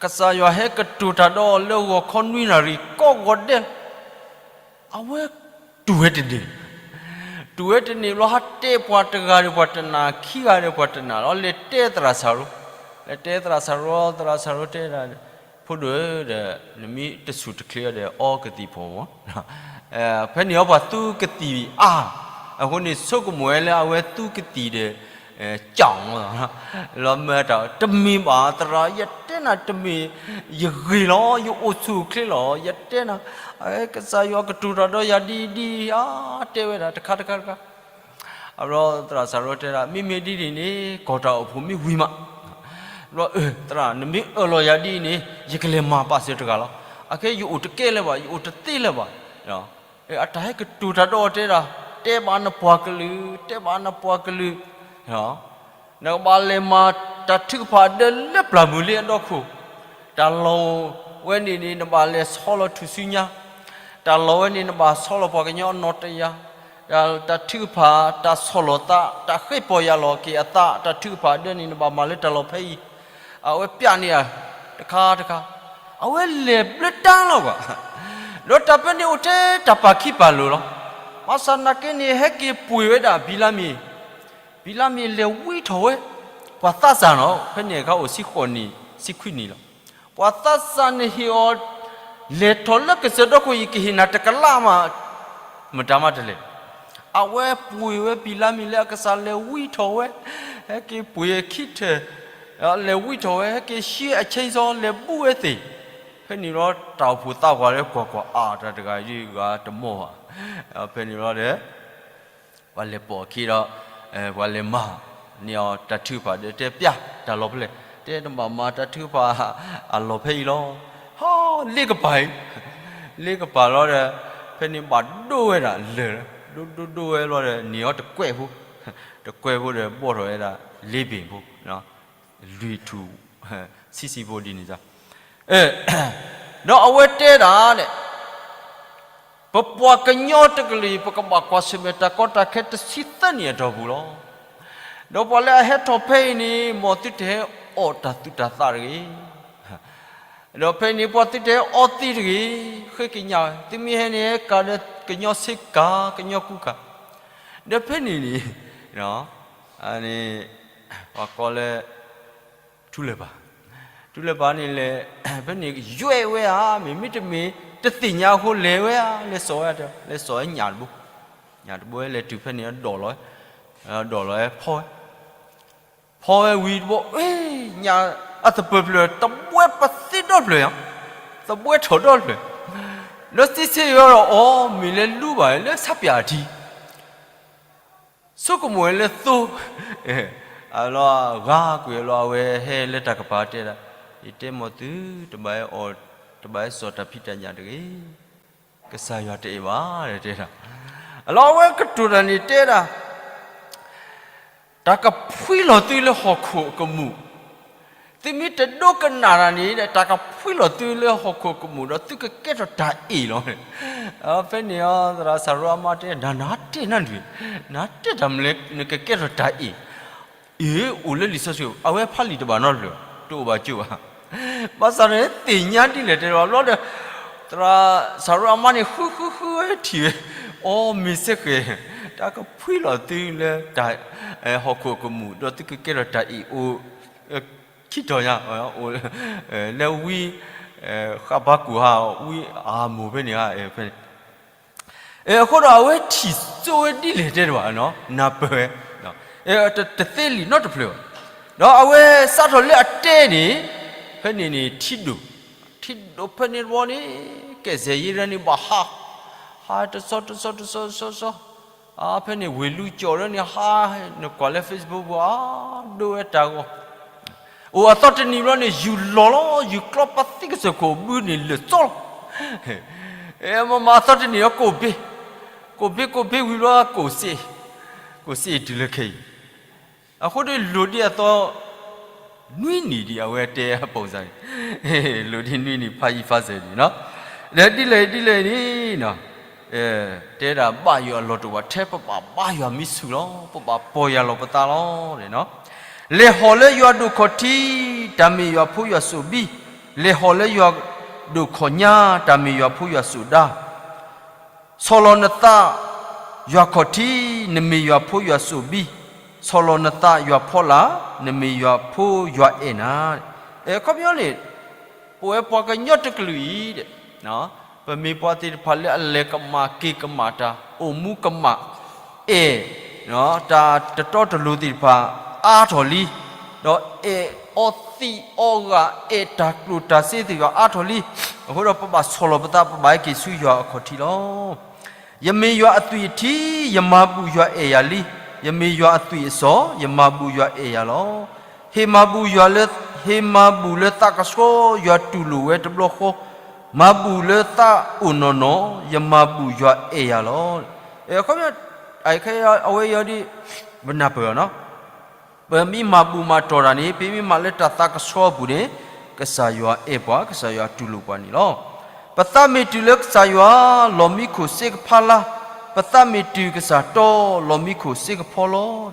ကစၢ်ယွၤဟဲကတိၤတၢ်ဒီးအီၤလၢဂီၤခီနွံနၣ်ရံၣ် ကိးဂီၤဒဲး, အဝဲတူၢ်ဝဲတန့ၢ်, တူၢ်ဝဲတန့ၢ်ဘျီ ဟးတဲပှၤတဂၤဒီးပှၤတနၢ် ခံဂၤဒီးပှၤတနၢ်လီၤ. လဲၤတဲသရၣ်စၢ်ရိၤ, လဲၤတဲသရၣ်စၢ်ရိၤ, သရၣ်စၢ်ရိၤတဲဒၣ်, ဖိဒိၣ်ဧၢ, ဒီးနမ့ၢ်တဆူၣ်တချ့ဒီး အီကသံၣ်ဖီမီၤ, ဖဲန့ၣ်အီၤပှၤသူကသံၣ်အါ, အဃိန့ၣ်ဆိကမိၣ်ဝဲလၢအဝဲသူကသံၣ်ဒီး ကၠီလီၤမၢတၢ်, တမ့ၢ်ဘၣ်သရၣ်, ယတဲနၤတမ့ၢ်, ယဂ့ၤလီၤ, ယအိၣ်ဆူၣ်အိၣ်ချ့လီၤ, ယတဲနၤ, ကစၢ်ယွၤကတိၤတၢ်ဒီးယၤဒ်အံၤဒ်အံၤ, တဲဝဲဒၣ်တခါတခါတခါ. အဘျီသရၣ်စၢ်ရိၤတဲဒၣ် မ့မ့ၢ်ဒ်န့ၣ်န့ၣ် ကီၢ်တၢ်အိၣ်ဖှိၣ်မ့ၢ်ဝံၤမး, ဘျီသရၣ် နမ့ၢ်အၢၣ်လီၤယၤဒ်အံၤန့ၣ် ယကလဲၤမၤပာ်စၢၤတဂၤလီၤ. အခဲယအိၣ်တကဲလၢၤဘၣ်, ယအိၣ်တသ့လၢၤဘၣ်. အတၢ်ဟဲကတိၤတၢ်ဒီးအီၤတဲဒၣ်, တဲဘၣ်နပှၤကလုာ်, တဲဘၣ်နပှၤကလုာ်, နကဘၣ်လဲၤမၤတၢ်ထုကဖၣ်ဒၢလၢပျၢ်မုၢ်လ့အဒီခိၣ်, တၢ်လီၢ်ဝဲန့ၣ်န့ၣ် နဘၣ်လဲၤဆီလီၤထူၣ်စုညါ, တၢ်လီၢ်ဝဲန့ၣ် နဘၣ်ဆီလီၤပှၤကညီအနီၢ်တယၢ်, တၢ်ထုကဖၣ် တၢ်ဆီၣ်လီၤသး တၢ်ဃ့ပီၢ်ယၢ်လီၤက့ၤအသး တၢ်ထုကဖၣ်ဒၢန့ၣ် နဘၣ်မၤလၢတၢ်လီၢ်ဖဲအံၤ, အဝဲပျးန့ၢ်ဧါ, တခါတခါ, အဝဲလဲၤဘျၢတၢ်လီၤဘၣ်, ဒီးတၢ်ဖဲန့ၣ်အိၣ်ထဲတၢ်ပာ်ခံပာ်လိၤလီၤ. ဘၣ်ဆၣ်နာ်က့န့ၣ် ဟဲက့ၤပှ့ၤဝဲဒၣ်ဘံလါမ့ၤ, ဘံလါမ့ၤလဲၤဝံထီၣ်ဝဲ, ပှၤသးစၢ်နီၤ ဖဲန့ၣ်အခါအိၣ်ဆံဃိးနံၣ် ဆံခွံနံၣ်လီၤ. ပှၤသးစၢ်န့ၣ်ဟ့ၣ်အီၤ လဲၤထီၣ်လၢကစၢၢ်ဒီခိၣ်အံၤ ကဟ့ၣ်နၤတကလးမး, မတၤမးတလဲၤ. အဝဲပှ့ၤဝဲဘံလါမ့ၤလၢအကစၢ်လဲၤဝံထီၣ်ဝဲ, ဟဲက့ၤပှ့ၤခံထၢၣ်, လဲၤဝံထီၣ်ဝဲ ဟဲက့ၤဆှံအဆ့စီ လဲၤဘူၣ်ဝဲသ့ၣ်, ဖဲန့ၣ်ဘျီတၢ်အိၣ်ဖှိၣ်သးပှၢ်လၢကွၢ်ကွၢ် အါ တၢ်တဂၤအံၤဒ်ဂၤတမီၢ်ဘၣ်, ဖဲန့ၣ်ဘျီဒီး ပှၤလဲၤပိာ်အခံဒီး ပှၤလဲၤမၤန့ၢ်အီၤတၢ်ထုကဖၣ်ဒီး တဲပျးတၢ်လီၢ်ဖဲလဲၣ်, တဲနဘၣ်မၤတၢ်ထုကဖၣ်အလီၢ်ဖဲအံၤလီၤ. ဟီ လ့ကပၤအံၤ, လ့ကပၤလီၤဒီး ဖဲန့ၣ်ဘၣ်ဒိဝဲဒၣ်လၢာ်, ဒိဒိဒိဝဲလီၤဒီး န့ၢ်အီၤတကွဲးဖိ, တကွဲးဖိဒီးဘီၣ်ထီၣ်ဝဲဒၣ် လ့ဘ့ၣ်ဖိ လွံၢ်ထူၣ်ဆံဆံဖိဒ်န့ၣ်, ဒီးအဝဲတဲဒၣ်န့ၣ် ပပှၤကညီတကလုာ်အံၤ ပကဘၣ်ကွၢ်ဆၢၣ်မဲာ်တၢ်ကီတၢ်ခဲတဆံသၢနံၣ်အတီၢ်ပူၤလီၤ. ဒီးပှၤလၢအဟဲထီၣ်ဖဲအံၤန့ၣ် မ်သုတဟဲအီၣ်တၢ်သူၣ်တၢ်သးတဂ့ၤ. ဒီးဖဲန့ၣ် ပှၤသုတဟဲအီသံးတဂ့ၤ, ဃ့ကညးဝဲ, သုမ့ၢ်ဟဲန့ၣ် ဟဲကၤဒီးကညီဆ့ကၤ ကညီကူကၤ. ဒီးဖဲန့ၣ်န့ၣ် န့ၣ် ပှၤကိးလၢ ထူလၢၤပၤ, ထူလၢၤပၤန့ၣ်လဲၤ ဖဲန့ၣ်ယွဲၢ်ဝဲဧါ, မ့မ့ၢ်တမ့ၢ် တသ့ၣ်ညါအဃိလဲၤဝဲဧါ, လဲၤစိာ်ဝဲ, လဲၤစိာ်ဝဲညၣ်တဘိ, ညၣ်တဘိ လဲၤတုၤဖဲန့ၣ် ဒိးလီၤဝဲ, ဒိးလီၤဝဲဖီဝဲ, ဖီဝဲဝံၤတဘိ ညၣ်အသပၢၤဖျၢၣ် သဘှဲပသ့ဒီဖျၢၣ်ဧါ, သဘှဲထီၣ်ဒီဖျၢၣ်, ဒီးစံးဆၢယွၤဒီး အီ မ့ၢ်လၢလူဘၣ်လၢဆးပၠးအထံ ဆိကမိၣ်ဝဲလၢသိ, အလီၤဂၤကွံာ်အလီၤ အဝဲဟဲလၢတၢ်ကပၤတဲဒၣ်, ယတဲမီၤသု တဘၣ်အီၣ် တဘၣ်ဟဲစိာ်တၢ်ဖံးတၢ်ညၣ်တဂ့ၤ, ကစၢ်ယွၤတအဲၣ်ဘၣ်တဲဒၣ်, အလီၤအဝဲကတိၤတၢ်န့ၣ်တဲဒၣ် တၢ်ကဖှံလီၤသုလၢဟီၣ်ခိၣ်အကမူၣ်, သုမ့ၢ်တဒိကနၣ်တၢ်န့ၣ် တၢ်ကဖှံလီၤသုလၢဟီၣ်ခိၣ်အကမူၣ် ဒီးသုကကဲထီၣ်တၢ်အ့ၣ်လီၤ. ဖဲန့ၣ်အီၤ သရၣ်စၤရိၤအမါတဲ နနတဲနၢ်ဒုး, နတဲတၢ်မနုၤလဲၣ် နကကဲထီၣ်တၢ်အ့ၣ်, အ့ၣ် အိၣ်လၢလံာ်စီဆှံ အဝဲဖးလံာ်တဘၣ်နီတဖျၢၣ် တအိၣ်ဘၣ်ကၠိဘၣ် ဘၣ်ဆၣ်န့ၣ်သ့ၣ်ညါဒ်လဲၣ်တဲဘၣ်ဘျီဒီး သရၣ်စၤရိၤအမါန့ၣ် ဃုဃုဃုဝဲထံၣ်ဝဲ, အီ မ့ၢ်စ့ၢ်ကီး တၢ်ကဖှံလီၤသုလၢ ဟီၣ်ခိၣ်အကမူၣ် ဒီးသုကကဲထီၣ်တၢ်အ့ၣ်အိၣ် ခံတီၤညါ အိၣ် လၢဝံ ဃးဘးကူာ်ဟး ဝံအၤမိၣ်ဖဲန့ၣ်ဧါ ဖဲန့ၣ် အဃိဒီးအဝဲထံၣ်စိဝဲဒ်လဲၣ်တဲတဘၣ် နၢ်ပၢၢ်ဝဲ တသ့လံာ်နီတဖျၢၣ်ဘၣ်. ဒီးအဝဲစးထီၣ်လၢအတဲန့ၣ် ဖဲန့ၣ်န့ၣ် ထံဒိၣ်, ထံဒိၣ်ဖဲန့ၣ်တဘျီန့ၣ် ကဲးစဲးယဲဒၣ်န့ၣ်ဘၣ်ဟး, ဟးတဆီတဆီတဆီတဆီတဆီ ဖဲန့ၣ်ဝ့ၢ်လူကၠီၣ်ဒၣ်န့ၣ်ဟး, နကွၢ်လၢ Facebook ပူၤ အဒိဝဲတၢ်ဂီၤ အိၣ်အသီတနံၤဘျီန့ၣ် ယူၤလီၤလီၤ ယူၤကျီပသံကစၢၢ်ခိၣ်ဘုန့ၣ်လၢာ်စီလီၤ. မ့မ့ၢ်အသီတနံၤလီၤ ကိၣ်ဘ့, ကိၣ်ဘ့ကိၣ်ဘ့ဝံၤဘျီ ကိၣ်စ့, ကိၣ်စ့တုၤလၢခဲအံၤ, အဃိဒီးလိၣ်ဒ်အသီ နွံနံၣ်ဒံး အဝဲတဲအပိစါန့ၣ်, လိၣ်ဒ်နွံနံၣ်ဖးယံၤဖးစၢၤဒံးနီၤ, ဒီးဒ်လဲၣ်ဒ်လဲၣ်န့ၣ် တဲဒၣ်ဘၣ်ယွၤအလီၢ်တအိၣ်ဘၣ် ထဲပဘၣ်ဘါယွၤမံဆူၣ်လီၤ ပဘၣ်ပီၢ်ယၢ်လီၤပသးလီၤ. လဲၤဟီၣ်လၢယွၤဒိၣ်ခီၣ်ထံး တၢ်မ့ၢ်ယွၤဖိယွၤစိၣ်ဘံၣ်, လဲၤဟီၣ်လၢယွၤဒိၣ်ခီၣ်ညါ တၢ်မ့ၢ်ယွၤဖိယွၤစိၣ်ဒါ ဆီၣ်လီၤနသးယွၤခီၣ်ထံး နမ့ၢ်ယွၤဖိယွၤစိၣ်ဘံၣ်, ဆီၣ်လီၤနသးယွၤဖီလာ် နမ့ၢ်ယွၤဖိယွၤအဲၣ်နၤ. အခီပညီန့ၣ် ပဝဲပှၤကညီတကလုာ်အံၤ ပမ့ၢ်ပှၤသ့ၣ်တဖၣ်လၢအလဲၤကမၣ်က့ၤကမၣ်တၢ် အိၣ်မူကမၣ် အဲၣ် တၢ်တတီတလိၤသ့ၣ်တဖၣ်အါထီၣ်လံ, ဒီးအဲၣ်အီသံးအီဂာ် အဲၣ်တၢ်ကျိၣ်တၢ်စ့သ့ၣ်တဖၣ်အါထီၣ်လံ. အဃိဒီးပဘၣ်ဆီၣ်လီၤပသး ပဘၣ်ဟဲက့ၤဆူယွၤအခီၣ်ထံးလီၤ. ယမ့ၢ်ယွၤအသွံၣ်အထံ ယမၤဘူၣ်ယွၤအဲၣ်ယၤလံ. ယမ့ၢ်ယွၤအသွံၣ်အစီၤ ယမၤဘူၣ်ယွၤအဲၣ်ယၤလီၤ. ဟ့ၣ်မၤဘူၣ်ယွၤလၢ ဟ့ၣ်မၤဘူၣ်လၢသးကဆှီ ယွၤတူၢ်လိာ်ဝဲတဘျီဃီ, မၤဘူၣ်လၢသးအိၣ်နီၢ်နီၢ် ယမၤဘူၣ်ယွၤအဲၣ်ယၤလီၤ. အခီပညီ အဝဲအံၤဒ် ပနၢ်ပၢၢ်အီၤနီၤ ပမ့ၢ်မၤဘူၣ်မၤတီၢ်တၢ်န့ၣ် ပမ့ၢ်မၤလၢတၢ်သးကဆှီအပူၤန့ၣ် ကစၢ်ယွၤအဲၣ်ပှၤ ကစၢ်ယွၤတူၢ်လိာ်ပှၤန့ၣ်လီၤ. ပသးမ့ၢ်တုၤလၢကစၢ်ယွၤ လီၤမံခိၣ်စ့ကဖးလါ, ပသးမ့ၢ်တုၤကစၢ်တီ လီၤမံခိၣ်စ့ကဖီလီၤ.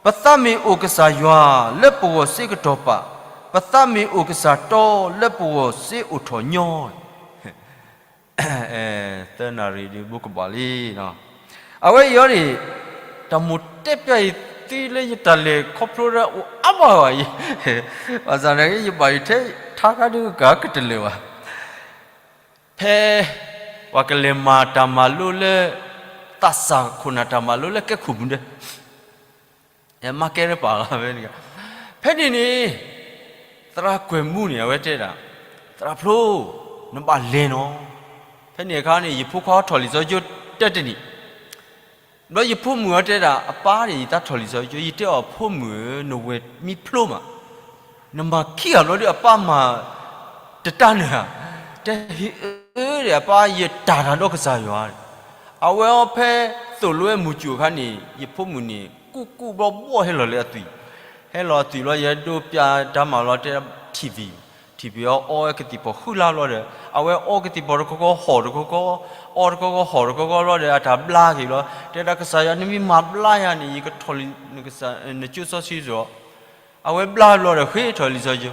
ပသးမ့ၢ်အိၣ်ကစၢ်ယွၤ လၢပဂီၢ်စ့ကတီၢ်ပာ်, ပသးမ့ၢ်အိၣ်ကစၢ်တီ လၢပဂီၢ်စ့အိၣ်ထီၣ်ညီ သၢနၣ်ရံၣ်ဒုးဘိကဘၣ်လံ. အဝဲအံၤအီၤန့ၣ် တၢ်မိၣ်တဲပျၢ်အံၤသံလၢယတၢ်လဲၤခီဖျိဒၣ်အိၣ်အါမးဘၣ်အံၤ, ဘၣ်ဆၣ်န့ၣ် ယဘၣ်ယထဲထါခါဒုးကကတလၢာ်ဘၣ်. ဖဲ ပှၤကလဲၤမၤတၢ်မၤလိလၢ သးစၢ်ခိၣ်နၢ်တၢ်မၤလိလၢကဲခိၣ်ပူၤဒဲး မၤကဲရပၢ်လီၤ. ဖဲန့ၣ်န့ၣ် သရၣ်ကွဲၢ်မူန့ၣ် အဝဲတဲဒၣ်, သရၣ်ဖျိ နဘၣ်လဲၤနီၤ. ဖဲန့ၣ်အခါန့ၣ် ယဖိခွါထီၣ်လံာ်စီဆှံကၠိတၢတနံၣ်, ဒီးယဖိမုၣ်အီၤတဲဒၣ် အပၢ်န့ၣ် ယသးထီၣ်လံာ်စီဆှံကၠိ ယတဲအီၤ ဖိမုၣ်ဧၢ နဝဲၢ်မံဖျိမး နမၤခံဂၤဘျီဒီး အပၢ်မၤတတၢ်နၢၤဧါ, တဲဟ့ၣ်အၢဒီး အပၢ်ယတၢ်တၢ်ဒီးကစၢ်ယွၤ, အဝဲအီၤဖဲသိၣ်လိဝဲမုၢ်စူၤအခါန့ၣ် ယဖိမုၣ်န့ၣ် ကူၣ်ကူၣ်ဘျီဘီၣ်ဟဲလီၤလၢအသွံၣ်, ဟဲလီၤအသွံၣ်ဘျီ ယဒိးပျၢ်တၢ်မၤလီၤတဲ ထံၣ်ဖံၣ်, ထံၣ်ဖံၣ်အီၤအီဝဲကသံၣ်ဖီၣ်ဃုလါဘျီဒီး အဝဲအီကသံၣ်ဖီၣ်တခီခီဟီၣ်တခီခီ, အီတခီခီဟီၣ်တခီခီဘျီဒီး အတၢ်ဘျါက့ၤဘျီ, တဲဒၣ်ကစၢ်ယွၤ နမ့ၢ်မၤဘျါယၤန့ၣ် ယကထီၣ်လံာ် နကစၢ် နကၠိစီဆှံစ့ၢ်ကီး, အဝဲဘျါဘျီဒီး ဃ့ထီၣ်လံာ်စီဆှံကၠိ,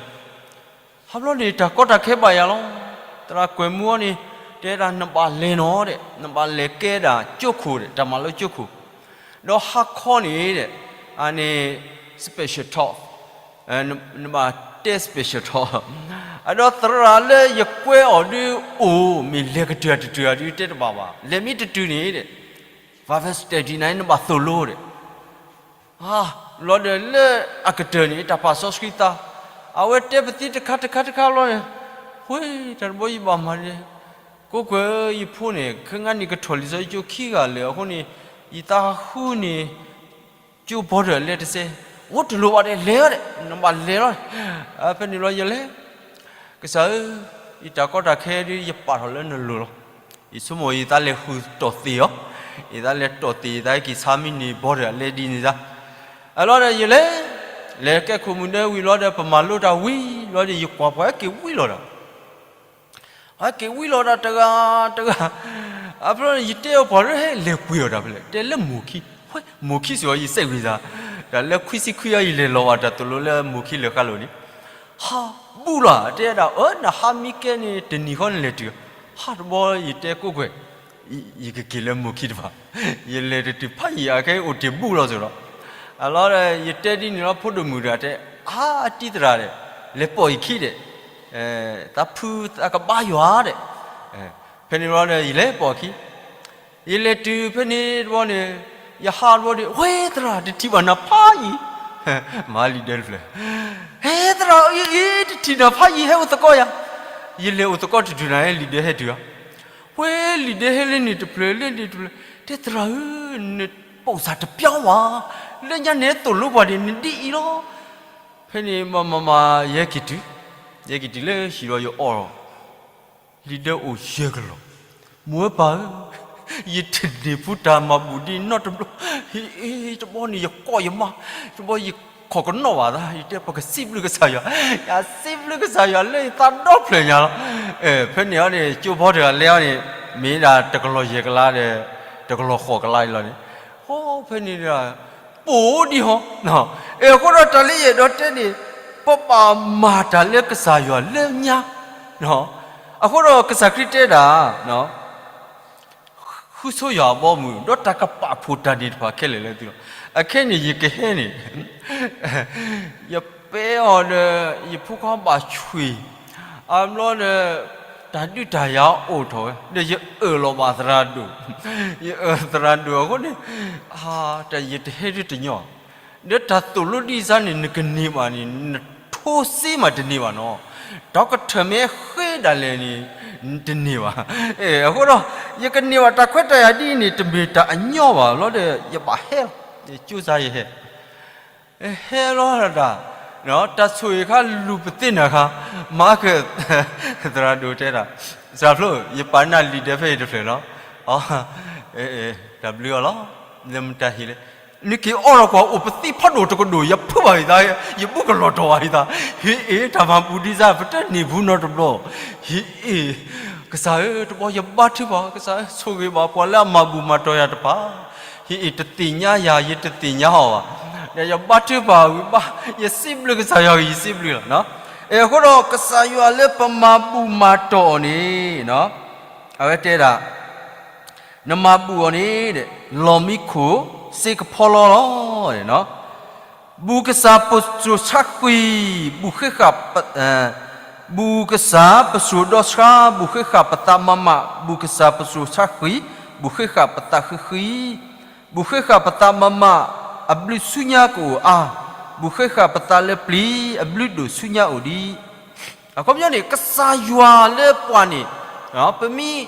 ဟါဘျီန့ၣ် တၢ်ကီတၢ်ခဲဘၣ်ယၤလီၤ. သရၣ်ကွဲၢ်မူအီၤန့ၣ် တဲဒၣ်နဘၣ်လဲၤနီၤဒီး နဘၣ်လဲၤကဲဒၣ်ကၠိခိၣ်ဒီး တၢ်မၤလိကၠိခိၣ်, ဒီးဟါခီန့ၣ်ဒီး အန့ၣ် special talk န နဘၣ် တဲ special ထီၣ်, အဒီးသရၣ်လၢယကွဲအီၤဒုးအိၣ် မ့ၢ်လဲၤကတုၤဧါတတုၤဧါဒုးတဲတဘၣ်ဘၣ်, လဲၤမ့ၢ်တတုၤန့ၣ်ဒီး Bible study န့ၣ် နဘၣ်သိၣ်လိဒီး ဘျီဒီးလၢအကတၢၢ်န့ၣ် တၢ်ပာ်စီဆှံသး, အဝဲတဲပသံတခါတခါတခါဘျီန့ၣ်, ဝ့ တၢ်တဘျီယဘၣ်မၤဒဲး, ကိးကွဲးယဖိန့ၣ် ခဲငါန့ၣ်ကထီၣ်လံာ်စီဆှံကၠိခံဂၤလၢာ်အဃိန့ၣ်, ယသးဟူန့ၣ် ကၠိဘီတၢ်အလဲတစဲး, အိၣ်တလိၣ်ဘၣ်ဒီး လဲၤအီၤဒီး နဘၣ်လဲၤလီၤ, ဖဲန့ၣ်လီၤယလဲၤ ကစၢ်ဧၢ, ယတၢ်ကီတၢ်ခဲဒုးယပာ်ထီၣ်လၢနလိၤလီၤ. ယဆိကမိၣ်ယသးလဲၤဃုာ်တီၢ်သ့ၣ်အီၤ, ယသးလဲၤတီၢ်သ့ၣ် ယသးဟဲက့ၤဆါမံန့ၢ်ဘီဒီးအလဲဒ်န့ၣ်သး, အလီၤဒီးယလဲၤ, လဲၤကဲခိၣ်မုၢ်ဒဲဝံၤလီၤဒီး ပမၤလိတၢ်ဝံၤလီၤဒီး ယကွၢ်ပှၤဟဲက့ၤဝံလီၤဒီး ဟဲက့ၤဝံလီၤဒီးတဂၤတဂၤ, အဖျိယတဲအီၤ ပှၤရၢဟဲလဲၤပှ့ၤအီၤတၢ်ဖဲလဲၣ်, တဲလၢမိၢ်ခံ, မိၢ်ခံစ့ၢ်ကီး ယစဲးကွံာ်သး, တၢ်လၢခွံဆံခွံအံၤ ယလဲၤလီၤဘၣ်တၢ်သိၣ်လိလၢမိၢ်ခံလဲၤဃါလိာ်န့ၣ်, ဟး, ဘူးလီၤ တဲဒၣ်, အၢ နဟးမံကဲန့ၣ် တနံၤဃီနလဲၤတုၤ, ဟးတဘျီယတဲကိးကွဲး ယကက့ၤလၢမိၢ်ခံတဖၣ်, ယလဲၤတတုၤဖးယံၤအခဲအိၣ်တ့ၢ်ဘူးလီၤစ့ၢ်ဒီး, အလီၤဒီး ယတဲဒ်န့ၣ်လီၤ ဖိဒိၣ်မုၣ်တဂၤတဲ, အါ အတံၤသရၣ်ဒီး, လဲၤပိာ်ယခံဒီး, သးဖုသးကဘါယွၤဒီး, ဖဲန့ၣ်ဘျီဒီး ယလဲၤပိာ်အခံ, ယလဲၤတုၤဖဲန့ၣ်တဘျီန့ၣ်, ယဟးတဘျီဒီး ဝဲသရၣ် တထံၣ်ဘၣ်နၤဖးယံၤ, မၤလံာ်ဒၢတဖျၢၣ်, ဟဲသရၣ်အံၤ တထံၣ်နၤဖးယံၤ ဟဲအိၣ်သကိးယၤ, ယလဲၤအိၣ်သကိးတတုၤနၤ ဟဲလံာ်ဒၢဟဲတုၤဧါ ဝဲလံာ်ဒၢဟဲလၢန့ၣ်တဖျၢၣ်လၢန့ၣ်တဖျၢၣ်, တဲသရၣ်ဧၢ, နပိာ်စၢ်တပျီဘၣ်, လၢညါန့ၣ်သိၣ်လိပှၤန့ၣ် နဒ်အံၤလီၤ, ဖဲန့ၣ်မၤမၤမၤ ယဟဲက့ၤတုၤ, ယဟဲက့ၤတုၤလၢဟံၣ်လီၤယအီၣ်လီၤ, လံာ်ဒၢအိၣ်ယဲၢ်ကလီၢ်, မိၢ်ဝဲပၢ်ဧၢ, ယတန့ၢ်ဖူးတၢ်မၤဘူၣ်ဒ်နီတဘျီ, ဟ့ၣ်အ့ တဘျီန့ၣ် ယကိးယမါ, တဘျီယခိးကနီၣ်ဘၣ်သး ယတဲပကစံးဘျုးကစၢ်ယွၤ, ယစံးဘျုးကစၢ်ယွၤလၢယသးဒီဖျၢၣ်ညါလီၤ, ဖဲန့ၣ်အီၤန့ၣ် ကၠိဘီတဂၤလဲအီၤန့ၣ်, မ့ၢ်ဒၣ်တကလီၢ်ယဲၢ်ကလးဒီး, တကလီၢ်ဃိးကလးအံၤလီၤန့ၣ်, ဟီဖဲန့ၣ်ဒီး ပိာ်ဒံးဟီ, အဃိဒီးတၢ်လၢယအဲၣ်ဒိးတဲန့ၣ်, ပဘၣ်မၤတၢ်လၢကစၢ်ယွၤလၢညါ, အဃိဒီးကစၢ်ခရံာ်တဲဒၣ်, ဃုဆိယွၤအဘီအမုၢ် ဒီးတၢ်ကပာ်ဖှိၣ်တၢ်န့ၣ်တဖၣ်ခဲလၢာ်လၢသုလီၤ, အခဲန့ၣ်ယကဟဲန့ၣ် ယပဲအီၤဒီး ယဖိခွါဘၣ်ဆွံၣ်, အဘျီဒီး တၢ်ဒုးတၢ်ယၤအိၣ်ထီၣ်ဝဲ ဒီးယအၢၣ်လီၤဘၣ်သရၣ်ဒိၣ်, ယအၢၣ်သရၣ်ဒိၣ်အဃိန့ၣ်, တၢ်ယတဟဲဒုတညီ, ဒီးတၢ်သိၣ်လိဒ်စါန့ၣ် နကန့ၢ်ဘၣ်န့ၣ် နထိစ့မးတန့ၢ်ဘၣ်နီၤ, ဒီးကထၢၣ်မ့ၢ်ဃ့ဒၣ်လဲာ်န့ၣ် တန့ၢ်ဘၣ်, အဃိဒီး ယကန့ၢ်ဘၣ်တၢ်ခွဲးတၢ်ယာ်ဒ်အံၤန့ၣ် တမ့ၢ်တၢ်အညီဘၣ်လီၤဒီး ယဘၣ်ဟဲလီၤ, ယကၠိစါယဟဲ ဟဲလီၤတၢ်, တၢ်ဆိၣ်ဂ့ၤခါလူၤပသ့ၣ်နၤခါ, မၤက, သရၣ်ဒိၣ်တဲတၢ်, စှၤဖျိ ယပာ်နၤလံာ်ဒၢဖဲအံၤတဖျၢၣ်လီၤ, တၢ်ဘျုးအီၤလီၤ, လၢမတၤဟံၣ်လဲၣ်, နက့ၤအီၣ်ဒီးကွၢ်အိၣ်ပသံဖးဒိၣ်တကဒိၣ် ယဖုးဘၣ်ယသး, ယဘူးကလီၤတီၢ်ဘၣ်ယသး, ဟ့ၣ်အ့ၣ် တၢ်မၤဘူၣ်ဒ်စါ ပတန့ၢ်ဘူးနီတဘျီ, ဟ့ၣ်အ့ၣ်, ကစၢ်ဧၢ တဘျီယဘါထုကဖၣ် ကစၢ်ဧၢ ဆိၣ်ဂ့ၤဘၣ်ပှၤလၢအမၤဘူၣ်မၤတီၢ်ယၤတဖၣ် ဟ့ၣ်အ့ၣ် တသ့ၣ်ညါယၤ ယတသ့ၣ်ညါအီၤဘၣ်, ဒီးယဘါထုကဖၣ်ဝံၤဘၣ် ယစံးဘျုးကစၢ်ယွၤဂ့ၤ ယစံးဘျုးလီၤ. အဃိဒီးကစၢ်ယွၤလၢပမၤဘူၣ်မၤတီၢ်အီၤန့ၣ်, အဝဲတဲဒၣ်, နမၤဘူၣ်အီၤန့ၣ်, လီၢ်မံခိၣ်စ့ကဖီလီလီၤ. ဘူၣ်ကစၢ်ပစိၤဆါဃံ, ဘူၣ်ဃ့ဃာ်, ဘူၣ်ကစၢ်ပစိၤဒီဆှါ, ဘူၣ်ဃ့ဃာ်ပသးမးမး, ဘူၣ်ကစၢ်ပစိၤဆါဃံ, ဘူၣ်ဃ့ဃာ်ပသးဃံဃံ, ဘူၣ်ဃ့ဃာ်ပသးမးမး, အဘျုးဆူညါကအိၣ်အါ, ဘူၣ်ဃ့ဃာ်ပသးလၢပျံၤ, အဘျုးဒိၣ်ဆူညါအိၣ်ဒံး. အခီပညီန့ၣ် ကစၢ်ယွၤလၢပှၤန့ၣ်, ပမ့ၢ်,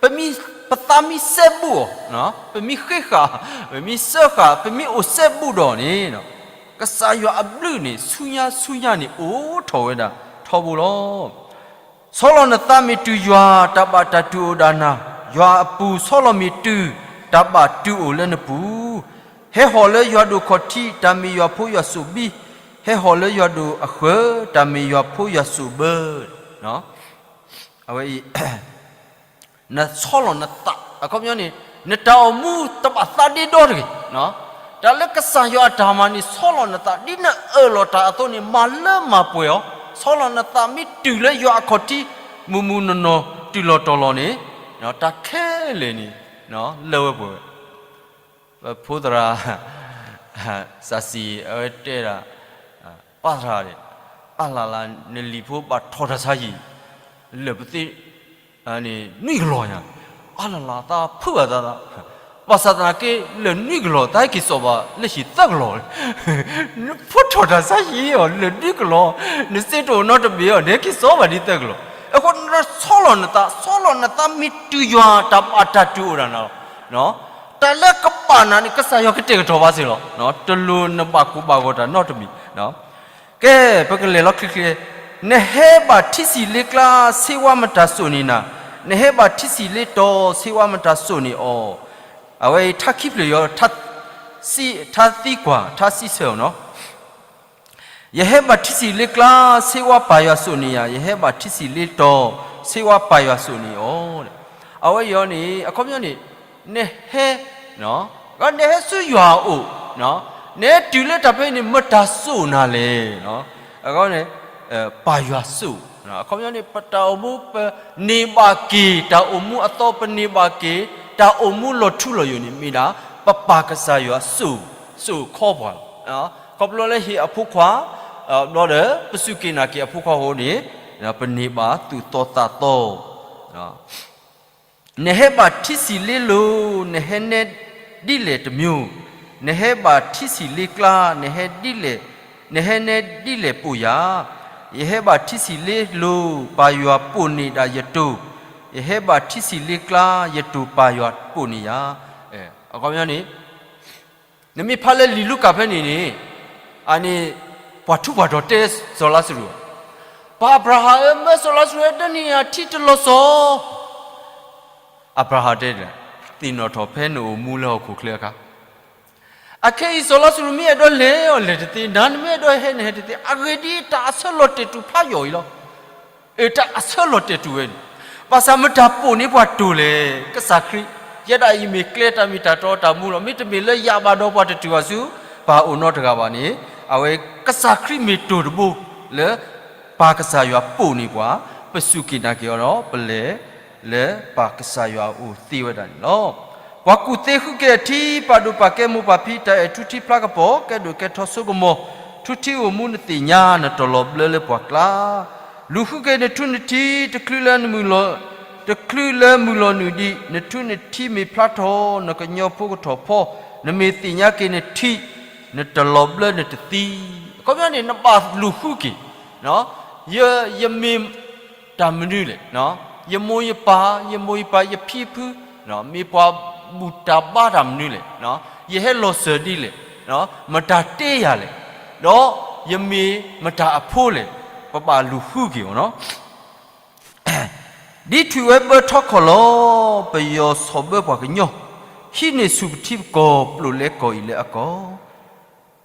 ပမ့ၢ်, ပသးမ့ၢ်စဲဘူးအီၤ, ပမ့ၢ်ဃ့ဃာ်, ပမ့ၢ်စၢဃာ်, ပမ့ၢ်အိၣ်စဲဘူးဒီးန့ၣ်, ကစၢ်ယွၤအဘျုးန့ၣ် ဆူညါဆူညါန့ၣ် အိၣ်ထီၣ်ဝဲဒၣ်ထီဘိလီၤ. ဆီလီၤနသးမ့ၢ်တုၤယွၤ, တၢ်ဘၣ်တၢ်တုၤအိၣ်ဒၣ်နၤ, ယွၤအပူၤ ဆီလီၤမ့ၢ်တုၤ, တၢ်ဘၣ်တုၤအိၣ်လၢနပူၤ, ဟဲဟီၣ်လၢယွၤဒိၣ်ခီၣ်ထံး, တၢ်မ့ၢ်ယွၤဖိယွၤစိၣ်ဘံ, ဟဲဟီၣ်လၢယွၤဒိၣ်အဃၢၤ, တၢ်မ့ၢ်ယွၤဖိယွၤစိၣ်ဘၢ, အဝဲအံၤ နဆီလီၤနသး, အခီပညီန့ၣ်, နတၢ်အိၣ်မူတဘၣ်သးဒ့ဒီတဂ့ၤ, တၢ်လၢကစၢ်ယွၤအတၢ်မၤန့ၣ် ဆီလီၤနသး, ဒ်နအၢၣ်လီၤတၢ်အသိးန့ၣ် မၤလၢမၤပှဲၤအီၤ, ဆီလီၤနသးမ့ၢ်တုၤလၢယွၤအခီၣ်ထံး, မုၢ်မုၢ်နီၢ်နီၢ် တုၤလီၤတီၤလီၤန့ၣ်, တၢ်ခဲလၢာ်န့ၣ်, လၢဝဲပှဲၤဝဲ, ပဖိသရၣ်, စၢ်စံၣ် အဝဲတဲဒၣ်, ပၢ်သရၣ်န့ၣ်, အါလၢ်လၢ် နလံၤဖိဘၣ်ထီၣ်တၢ်ဆါဟံၣ်, လၢၢ်ပသ့ၣ် နွံကလီၤညါ, အါလၢ်လၢ်သးဖုၣ်ဘၣ်သး, ဘၣ်ဆၣ်သနာ်က့ လၢၢ်နွံကလီၤ တၢ်ဟဲက့ၤစိာ်ဘၣ်လၢဟံၣ်သၢကလီၤ, နဖိထီၣ်တၢ်ဆါဟံၣ်အီၤ လၢၢ်နွံကလီၤ, နစ့တအိၣ်နီတဘ့ၣ်အီၤ နဟဲက့ၤစိာ်ဘၣ်ဒ်သၢကလီၤ, အဃိနဆီလီၤနသး, ဆီလီၤနသးမ့ၢ်တုၤယွၤတၢ်ဘၣ်တၢ်တုၤအိၣ်ဒၣ်နၤလီၤ. တၢ်လၢကဘၣ်နၤန့ၣ် ကစၢ်ယွၤကတဲာ်ကတီၤဘၣ်စ့ၢ်လီၤ. တလိၣ်နဘၣ်ကိၢ်ဘၣ်ဂီၤတၢ်နီတမံၤ. ကဲ, ပကလဲၤလီၤချ့ချ့, နဟဲဘၣ်ထံဆံးလ့ကျါ ဆ့ဝါမတၤစိာ်န့ၢ်နၤ, နဟဲဘၣ်ထံဆံးလ့တီၤ ဆ့ဝါမတၤစိာ်န့ၢ်အီၤ, အဝဲအံၤထါခံဖျၢၣ်ယီၤ, ထါသံကွၢ်, ထါစံးဆၢအီၤနီၤ. ယဟဲဘၣ်ထံဆံးလ့ကျါ ဆ့ဝါပၢ်ယွၤစိာ်န့ၢ်ယၤ, ယဟဲဘၣ်ထံဆံးလ့တီၤ ဆ့ဝါပၢ်ယွၤစိာ်န့ၢ်အီၤ. အဝဲအံၤန့ၣ် အခီပညီန့ၣ်, နဟဲ, နဟဲဆူယွၤအအိၣ်, နဟဲတုၤလၢတၢ်ဖဲန့ၣ် မတၤစိာ်နၤလဲၣ်. အဃိန့ၣ် ပၢ်ယွၤစိာ်, အခီပညီန့ၣ် ပတၢ်အိၣ်မူပန့ၢ်ဘၣ်က့ၤ တၢ်အိၣ်မူအသီပန့ၢ်ဘၣ်က့ၤ တၢ်အိၣ်မူလီၤထူလီၤယိာ်န့ၣ် မ့ၢ်ဒၣ် ပပၢ်ကစၢ်ယွၤစိာ်, စိာ်ခီပှၤလီၤ. ခီဖျိလၢဟ့ၣ်အဖိခွါ, ဘျီဒီး ပစူၢ်က့ၤနာ်က့ၤအဖိခွါအဃိန့ၣ်, ပန့ၢ်ဘၣ်သူၣ်သီသးသီ နဟဲဘၣ်ထံဆံးလ့လိၤ, နဟဲနဲဒ်လဲၣ်တမံၤ, နဟဲဘၣ်ထံဆံးလ့ကျါ, နဟဲဒ်လဲၣ်, နဟဲနဲဒ်လဲၣ်ပိာ်ယၤ, ယဟဲဘၣ်ထံဆံးလ့လိၤ, ပၢ်ယွၤပိာ်န့ၢ်ဒၣ်ယတိၢ်, ယဟဲဘၣ်ထံဆံးလ့ကျါ, ယတိၢ်ပၢ်ယွၤပိာ်န့ၢ်ယၤ. အခီပညီန့ၣ် နမ့ၢ်ဖးလၢလံာ်လူၤကၣ်ဖဲန့ၣ်န့ၣ်, အန့ၣ် ပှၤထူးပှၤတီၤတဲစီၤလါစရူး, ပၢ်အၤဘြၤဟၣ်ဧၢ, မၢစီၤလါစရူးဒၢနံၤယၤထံတလီၤစီၤ, အၤဘြၤဟၣ်တဲ, သ့ၣ်နီၣ်ထီၣ်ဖဲနအိၣ်မူလၢဟီၣ်ခိၣ်ချၢအခါ, အခဲအံၤစီၤလါစရူးမ့ၢ်အဲၣ်ဒိးလဲၤအီၤလဲၤတသ့, နၤနမ့ၢ်အဲၣ်ဒိးဟဲနဟဲတသ့, အဂ့ၢ်ဒ်အံၤ တၢ်အဆၢလီၤတဲာ်တူာ်ဖးယိာ်အံၤလီၤ. အတၢ်အဆၢလီၤတဲာ်တူာ်ဝဲန့ၣ်, ဘၣ်ဆၣ်မတၤပိာ်န့ၢ်ပှၤတိၢ်လဲၣ်, ကစၢ်ခရံာ်, ယဲဒၣ်အံၤမ့ၢ်ကျဲတၢ်မ့ၢ်တၢ်တီတၢ်မူလီၤ. မ့တမ့ၢ်လၢယၤဘၣ်ဒီးပှၤတတုၤဘၣ်ဆူ ပၢ်အိၣ်နီတဂၤဘၣ်န့ၣ်, အဝဲကစၢ်ခရံာ်မ့ၢ်တိၢ်တဘိလၢ ပၢ်ကစၢ်ယွၤပိာ်န့ၢ်ပှၤ, ပစူၢ်က့ၤနာ်က့ၤအီၤဒီး ပလဲၤလၢပၢ်ကစၢ်ယွၤအအိၣ်သ့ဝဲဒၣ်န့ၣ်လီၤ. ပှၤကူၣ်သ့ဃုက့ၤအထံ, ပာ်ဒိၣ်ပာ်ကဲမိၢ်ပၢ်ဖံ, တၢ်အဲၣ်ထူထံဖျါကပီၤ, ကဲဒိၣ်ကဲထီဆိကမီၤ, ထူထံအိၣ်မူနသ့ၣ်ညါ, နတလီၤဘျၢလၢပှၤကျါ, လူၤဃုက့ၤနထူနထံ, တချုးလၢမုၢ်လီၤ, တချုးလၢမုၢ်လီၤနုာ်ဒံး, နထူနထံမ့ၢ်ဖျါထီၣ်, နကညီဖိကထီၣ်ဖီ, နမ့ၢ်သ့ၣ်ညါက့ၤနထံ, နတလီၤဘျၢနတသံ. အခီပညီန့ၣ် နဘၣ်လူၤဃုက့ၤ, ယမ့ၢ်တၢ်မနုၤလဲၣ်, ယမိၢ်ယပၢ်, ယမိၢ်ယပၢ်, ယဖံယဖု, မ့ၢ်ပှၤဘူၣ်တၢ်ဘါတၢ်မနုၤလဲၣ်, ယဟဲလီၤစၢၤဒ်လဲၣ်, မတၤတဲယၤလဲၣ်, ဒီးယမ့ၢ်မတၤအဖိလဲၣ်, ပဘၣ်လူၤဃုက့ၤအီၤနီၤ. ဒ်ထွံၣ်ဝဲဘၢထီခီၣ်လီၤ, ပယီၤဆီၣ်ဘၢပှၤကညီ, ဟံးန့ၢ်ဆူၣ်ပထံပကီၢ်, ပျိာ်လဲကီၢ်အံၤလၢအကီၢ်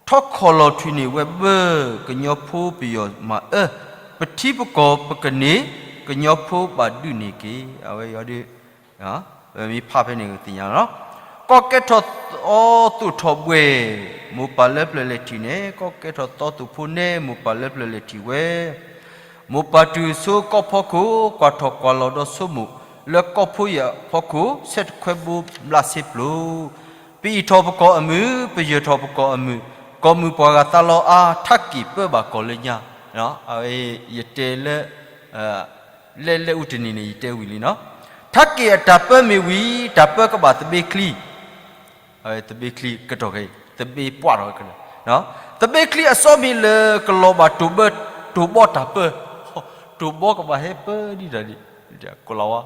ထီခီၣ်လီၤထွံၣ်န့ၢ်ဝဲဘၢ, ကညီဖိပယီၤမၤအၢ, ပထံပကီၢ်ပကန့ၢ်, ကညီဖိဘၣ်ဒုးန့ၢ်က့ၤ, အဝဲအံၤဒီး, ပမ့ၢ်ဖးဖဲန့ၣ်သ့ၣ်ညါလီၤ. ကီၢ်ကဲထီၣ်သီသိၣ်ထီၣ်ဘှဲၣ်, မိၢ်ပၢ်လၢပျၢၤလဲၤထံၣ်နဲ, ကီၢ်ကဲထီၣ်သီသိၣ်ဖိနဲ, မိၢ်ပၢ်လၢပျၢၤလဲၤထံၣ်ဝဲ မိၢ်ပၢ်တုၤဆိကီၢ်ဖီခိၣ်, ကွၢ်ထီၣ်ကွၢ်လီၤဒီးဆိမိၣ်, လၢကီၢ်ဖိယာ်ဖီခိၣ်, ဆဲးတခွဲဘိဘျးစ့ပျိၤ, ပအံးထီၣ်ပကီၢ်အမုာ်, ပယၢၢ်ထီၣ်ပကီၢ်အမုာ်, ကီၢ်မုာ်ပှၤဂၤသးလီအါ, ထးက့ၣ်ပၢဘၣ်ကီၢ်လၢညါ, အဝဲယတဲလၢ, လၢလၢအူတနံၤန့ၣ် ယတဲဝံၤလံနီၤ, ထးက့ၣ်အတၢ်ပၢမ့ၢ်ဝံၤ, တၢ်ပၢကဘၣ်သဘ့ချံ သဘ့ချံကတီၢ်ခဲအံၤ, သဘ့ပှၢ်ထီၣ်ခဲလၢာ်, သဘ့ချံအစီမ့ၢ်လၢကလီၤဘၣ်တိၢ်ဘၢ, တိၢ်ဘီတၢ်ပၢ, တိၢ်ဘီကဘၣ်ဟဲပၢဒ်တၢ်ဒ်, ကလီၤဝါ,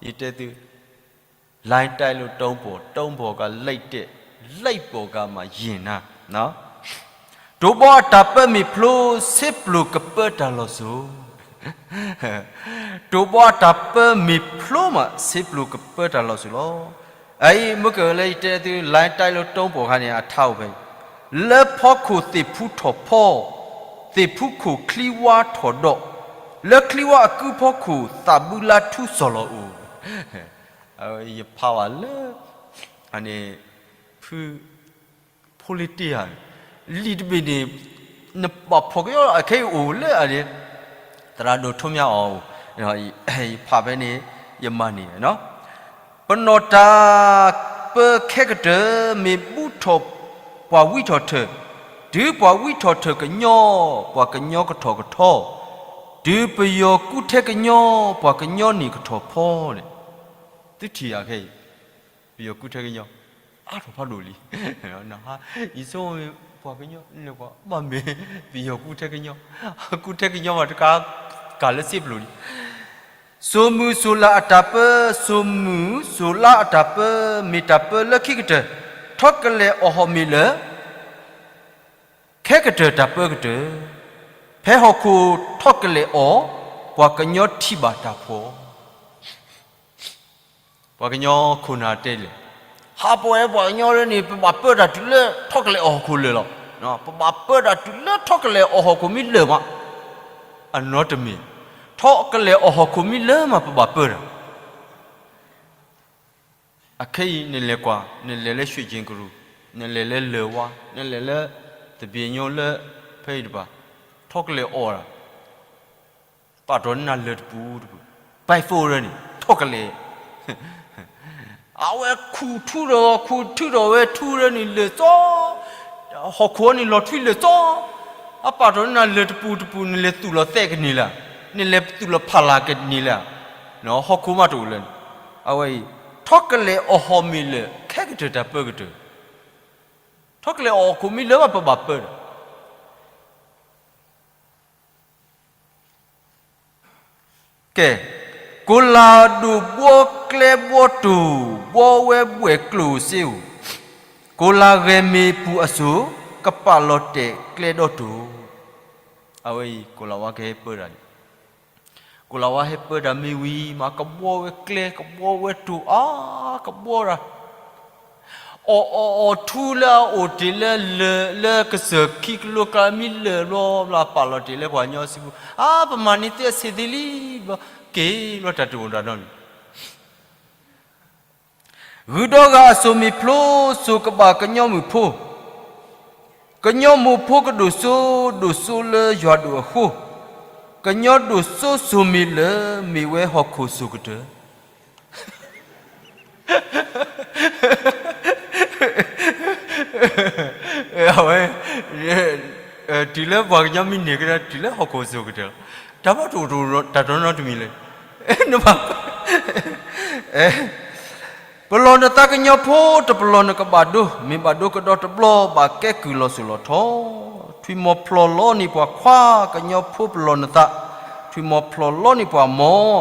ယတဲသု, လိုင်းတိုက်လို့ တုံးပေါ်, တုံးပေါ်က လိပ်တက်, လိပ်ပေါ်ကမှ ရင်နာ်, တိၢ်ဘီအတၢ်ပၢမ့ၢ်ဖျိ, စ့ပျိၤကပၢတၢ်လီၤစိၤ တိၢ်ဘီအတၢ်ပၢမ့ၢ်ဖျိမး စ့ပျိၤကပၢတၢ်လီၤစိၤလီၤ. အအံၤ မ့ၢ်ကလၢယတဲသု လိုင်းတိုက်လို့ တုံးပေါ်ခါန့ၣ် အထါအိၣ်ဖဲ, လၢဖီခိၣ်သ့ၣ်ဖူထီၣ်ဖီ, သ့ၣ်ဖူခိၣ်ချံဝါထီၣ်ဒီး, လၢချံဝါအကုဖီခိၣ် သးဘုလါထူစီၤလီၤအိၣ်, ယဖးဝဲလၢ အန့ၣ် ဖု ဖိလ့တ့ၢ်ဧါ, လံာ်တဘ့ၣ်န့ၣ် နဘၣ်ဖီၣ်ကယီအခဲအံၤအိၣ်လၢအန့ၣ်, သရၣ်ဒိၣ်ထိးမၠါအီၤ, ယဖးဖဲန့ၣ် ယမၤန့ၢ်, ပနီၢ်တၢ်ပၢခဲကတၢၢ် မ့ၢ်ဘူးထီၣ်ပှၤဝံထီၣ်ထၢၣ်, တုၤပှၤဝံထီၣ်ထၢၣ်ကညီ, ပှၤကညီကထီၣ်ကထီ, တုၤပယီၤကူၣ်ထဲကညီ, ပှၤကညီန့ၣ်ကထီၣ်ဖီလဲၣ်. သုထံၣ်ယၤခဲအံၤ, ပယီၤကူၣ်ထဲကညီ, အါထီၣ်ဖးဒိၣ်လံ. ယဆိကမိၣ် ပှၤကညီလဲၤကွၢ်ဘၣ်မ့ၢ် ပယီၤကူၣ်ထဲကညီ, ကူၣ်ထဲကညီမးတကး ကးလၢစ့ပျိၣ်လံ. စိၤမုၢ်စိၤလါအတၢ်ပၢ, စိၤမုၢ်စိၤလါအတၢ်ပၢ, မ့ၢ်တၢ်ပၢလၢခံကတၢၢ်, ထီၣ်ကလဲာ်အီၣ်ဟီၣ်မ့ၢ်လၢာ် ခဲကတၢၢ်တၢ်ပၢကတၢၢ်, ဖဲဟီၣ်ခိၣ်ထီၣ်ကလဲာ်အီၣ်, ပှၤကညီထံၣ်ဘၣ်တၢ်ဖှီၣ်. ပှၤကညီခိၣ်နၢ်တဲလဲၣ်, ဟးပဝဲပှၤကညီလၢန့ၣ် ပဘၣ်ပၢတၢ်တုၤလၢထီၣ်ကလဲာ်အီၣ်ဟီၣ်ခိၣ်လၢာ်လီၤ. ပဘၣ်ပၢတၢ်တုၤလၢထီၣ်ကလဲာ်အီၣ်ဟီၣ်ခိၣ်မ့ၢ်လၢာ်မး, အနီတမံၤ, ထီၣ်ကလဲာ်အီၣ်ဟီၣ်ခိၣ်မ့ၢ်လၢာ်မး ပဘၣ်ပၢတၢ် အခဲအံၤနလဲၤကွၢ်, နလဲၤလၢရွှ့ၣ်ကၠ့ၤကရူၢ်, နလဲၤလၢလၢၢ်ဝါ, နလဲၤလၢသဘ့ၣ်ညိလၢဖဲအံၤတဖၣ်, ထီၣ်ကလဲာ်အီၣ်တၢ်, ပာ်ထီၣ်န့ၢ်နၤလၢၢ်တပူၤတပူၤ, ဘၣ်ဖှိၣ်ရၢန့ၣ် ထီၣ်ကလဲာ် အဝဲခူၣ်ထူဒီး ခူၣ်ထူဒီးဝဲထူရၢန့ၣ်လၢာ်စီ, ဟီၣ်ခိၣ်န့ၣ်လီၤထွံလၢာ်စီ, အပာ်ထီၣ်န့ၢ်နၤလၢၢ်တပူၤတပူၤ နလဲၤသူၣ်လီၤသဲးကန့ၢ်လၢ်, နလဲၤသူၣ်လီၤဖးလၢ်ကန့ၢ်လၢ်, ဟီၣ်ခိၣ်မးတအိၣ်လၢၤန့ၣ်, အဝဲအံၤ, ထီၣ်ကလဲာ်အီၣ်ဟီၣ်မ့ၢ်လၢာ် ခဲကတၢၢ်တၢ်ပၢကတၢၢ်, ထီၣ်ကလဲာ်အီၣ်ဟီၣ်ခိၣ်မ့ၢ်လၢာ်မး ပဘၣ်ပၢတၢ် ကဲ, ကိၣ်လၤဒိၣ်ဘှီကျဲဘှီတိၢ်, ဘှီဝဲဘှဲၣ်ကျိၣ်စ့ဧိၤ, ကိၣ်လၤဂဲၤမ့ၢ်ပူၤအစိၤ, ကပာ်လီၤတဲာ်ကျဲဒီတိၢ်, အဝဲအံၤ ကိၣ်လၤဝါကဟဲပၢတၢ်န့ၣ်, ကိၣ်လၤဝါဟဲပၢတၢ်မ့ၢ်ဝံၤမး ကဘှီဝဲကျဲ ကဘှီဝဲတိၢ်အါ, ကဘှီတၢ် အီၣ်အီၣ်အီၣ်ထူလၢအအိၣ်တ့ၢ်လၢလၢၢ် လၢကစၢၢ်ခံကလိကျါ မ့ၢ်လၢာ်ဘျီဘျီ ပာ်လီၤတ့ၢ်လၢပှၤကညီစုပူၤ, အါ ပမၤန့ၢ်သ့အဆံးသ့လံဘျီ, က့ၤဘျီ တၢ်တအိၣ်တၢ်ဒီးန့ၣ်, ဂုၤဒီဂၤအစိၤမ့ၢ်ဖျိ စိၤကဘၣ်ကညီမုၣ်ဖိ, ကညီမိၢ်ဖိကဒိၣ်စိ ဒိၣ်စိလၢယွၤဒိၣ်အဃိ, ကညီဒိၣ်စိစိၤမ့ၢ်လၢာ် မ့ၢ်ဝဲဟီၣ်ခိၣ်စိၤကတၢၢ် အဝဲ, တုၤလၢပှၤကညီမ့ၢ်န့ၢ်ကဒါ တုၤလၢဟီၣ်ခိၣ်စိၤကတၢၢ်လီၤ. တၢ်ဘၣ်တအိၣ်တၢ်တနီတမံၤလဲၣ်. နဘၣ်, ပလီၢ်နသးကညီဖိ တပလီၢ်နကဘၣ်ဒိ, မ့ၢ်ဘၣ်ဒိကဒီးတဘျီ ဘၣ်ကဲကုၢ်လီၤစိၤလီၤထီ, ထွံၣ်မီၢ်ဖျိၣ်လီၤန့ၢ်ပှၤခွါ ကညီဖိပလီၢ်နသး, ထွံၣ်မီၢ်ဖျိၣ်လီၤန့ၢ်ပှၤမီၢ်,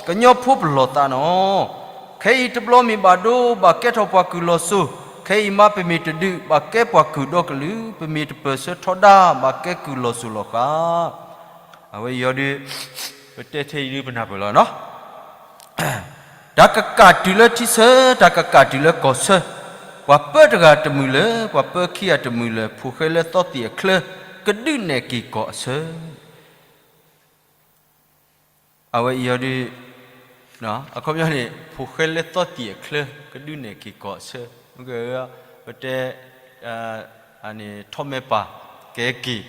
ကညီဖိပလီၢ်သးနီၤ. ခဲအံၤတဘျီမ့ၢ်ဘၣ်ဒိ ဘၣ်ကဲထီၣ်ပှၤကုၢ်လီၤစိၤ, ခဲအံၤမးပမ့ၢ်တဒုး ဘၣ်ကဲပှၤကုၢ်ဒီကလုာ်, ပမ့ၢ်တပၢၢ်ဆၢထီဒါ ဘၣ်ကဲကုၢ်လီၤစိၤလီၤဃာ်. အဝဲအံၤဒုး, ပတဲထဲအံၤဒုးပနၢ်ပၢၢ်လီၤနီၤ. တၢ်ကကးတုၤလၢထံဆၢ, တၢ်ကကးတုၤလၢကီၢ်ဆၢ, ပှၤပၢတဂၤတမုာ်လၢၤ, ပှၤပၢခံဂၤတမုာ်လၢၤ, ဖိၣ်ဃဲလၢသီသ့ၣ်အချၢ, ကဒုးနဲၣ်က့ၤကီၢ်အဆၢ. အဝဲအံၤဒုး, အခီပညီန့ၣ် ဖိၣ်ဃဲလၢသီသ့ၣ်အချၢ ကဒုးနဲၣ်က့ၤကီၢ်အဆၢ, မ့ၢ်က, ပတဲ, အန့ၣ်ထီၣ်မဲာ်ပၢ်, ကဟဲက့ၤ, ဒီး,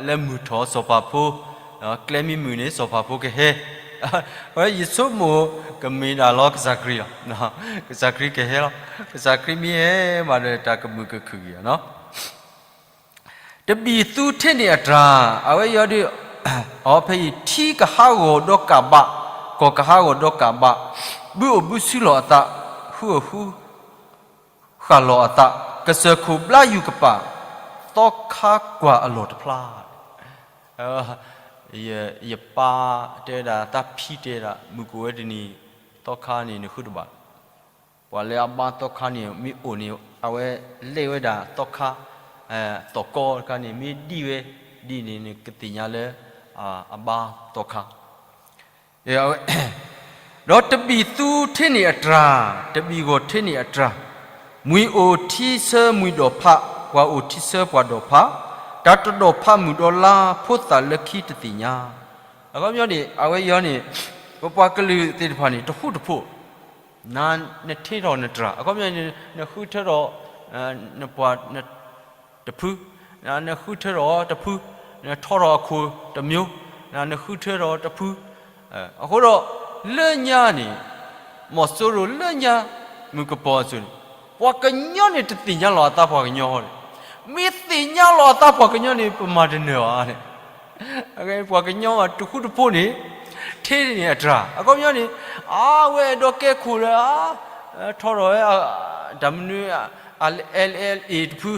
လၢမုၢ်ထီၣ်စီၤပၤဖိ, ကျဲမ့ၢ်မုာ်န့ၣ် စီၤပၤဖိကဟဲ, အဝဲယဆိကမိၣ်ကမ့ၢ်ဒၣ်လီၤကစၢ်ခရံာ်လီၤ. ကစၢ်ခရံာ်ကဟဲလီၤ. ကစၢ်ခရံာ်မ့ၢ်ဟဲမးဒီး တၢ်ကမုာ်ကခုၣ်က့ၤလီၤနီၤ. တဘံၣ်သူထ့န့ၢ်အတြၢ်, အဝဲအံၤဒုး, အဖဲအံၤထံကဟးဂီၤဒီးကးဘး, ကီၢ်ကဟးဂီၤဒီးကးဘး, ဘုအိၣ်ဘုဆူလီၤအသး, ဟုၣ်အဃုဃၣ်လီၤအသး, ကစၢၢ်ခိၣ်ဘျါယူၤကပၤ, သီခါကွၢ်အလီၢ်တဖျါ. ယပၢ်တဲဝဲဒၣ် သးဖံတဲဝဲဒၣ် မုၢ်ကအိၣ်ဝဲတနံၤ, သီခါန့ၣ်နဃုတဘၣ် ပှၤလၢအဘါသီခါန့ၣ် မ့ၢ်အိၣ်န့ၣ် အဝဲလဲၤဝဲဒၣ်သီခါ, သီၣ်ကီတခါန့ၣ် မ့ၢ်ဒံၣ်ဝဲ, ဒ်န့ၣ်နကသ့ၣ်ညါလၢ အဘါသီခါ. ဒီးတဘံၣ်သူထ့န့ၢ်အတြၢ်, တဘံၣ်ဂီၤထ့န့ၢ်အတြၢ်, မှံၤအိၣ်ထံဆၢမှံၤဒီးဖး, ပှၤအိၣ်ထံဆၢပှၤဒီးဖး, တၢ်တဒီးဖးမုၢ်ဒီးလါ, ဖိသၣ်လၢခံတသ့ၣ်ညါ. အခီပညီန့ၣ် အဝဲအံၤန့ၣ် ပပှၤကလုာ်သ့ၣ်တဖၣ်န့ၣ် တဃူတဖိး နထ့ထီၣ်နတြၢ်, အခီပညီန့ၣ် နဃုထၢထီၣ် နပှၤတဖု, နဃုထၢထီၣ်တဖု, နထီထီၣ်အခိၣ်တမျိုး, နဃုထၢထီၣ်တဖု, အဃိဒီး လၢညါန့ၣ် မီၤစိရိၤလၢညါ မုၢ်ကပီၤအစိၤန့ၣ် ပှၤကညီန့ၣ်တသ့ၣ်ညါလီၤအသးပှၤကညီဃီန့ၣ်, မ့ၢ်သ့ၣ်ညါလီၤအသးပှၤကညီန့ၣ် ပမၤတနၢၤဘၣ်န့ၣ်, ပှၤကညီတဃူတဖိးန့ၣ် ထ့န့ၢ်အတြၢ်. အခီပညီန့ၣ် အဝဲအဲၣ်ဒိးကဲခိၣ်လၢ ထီထီၣ်ဝဲ တၢ်မနုၤ L L A တဖု,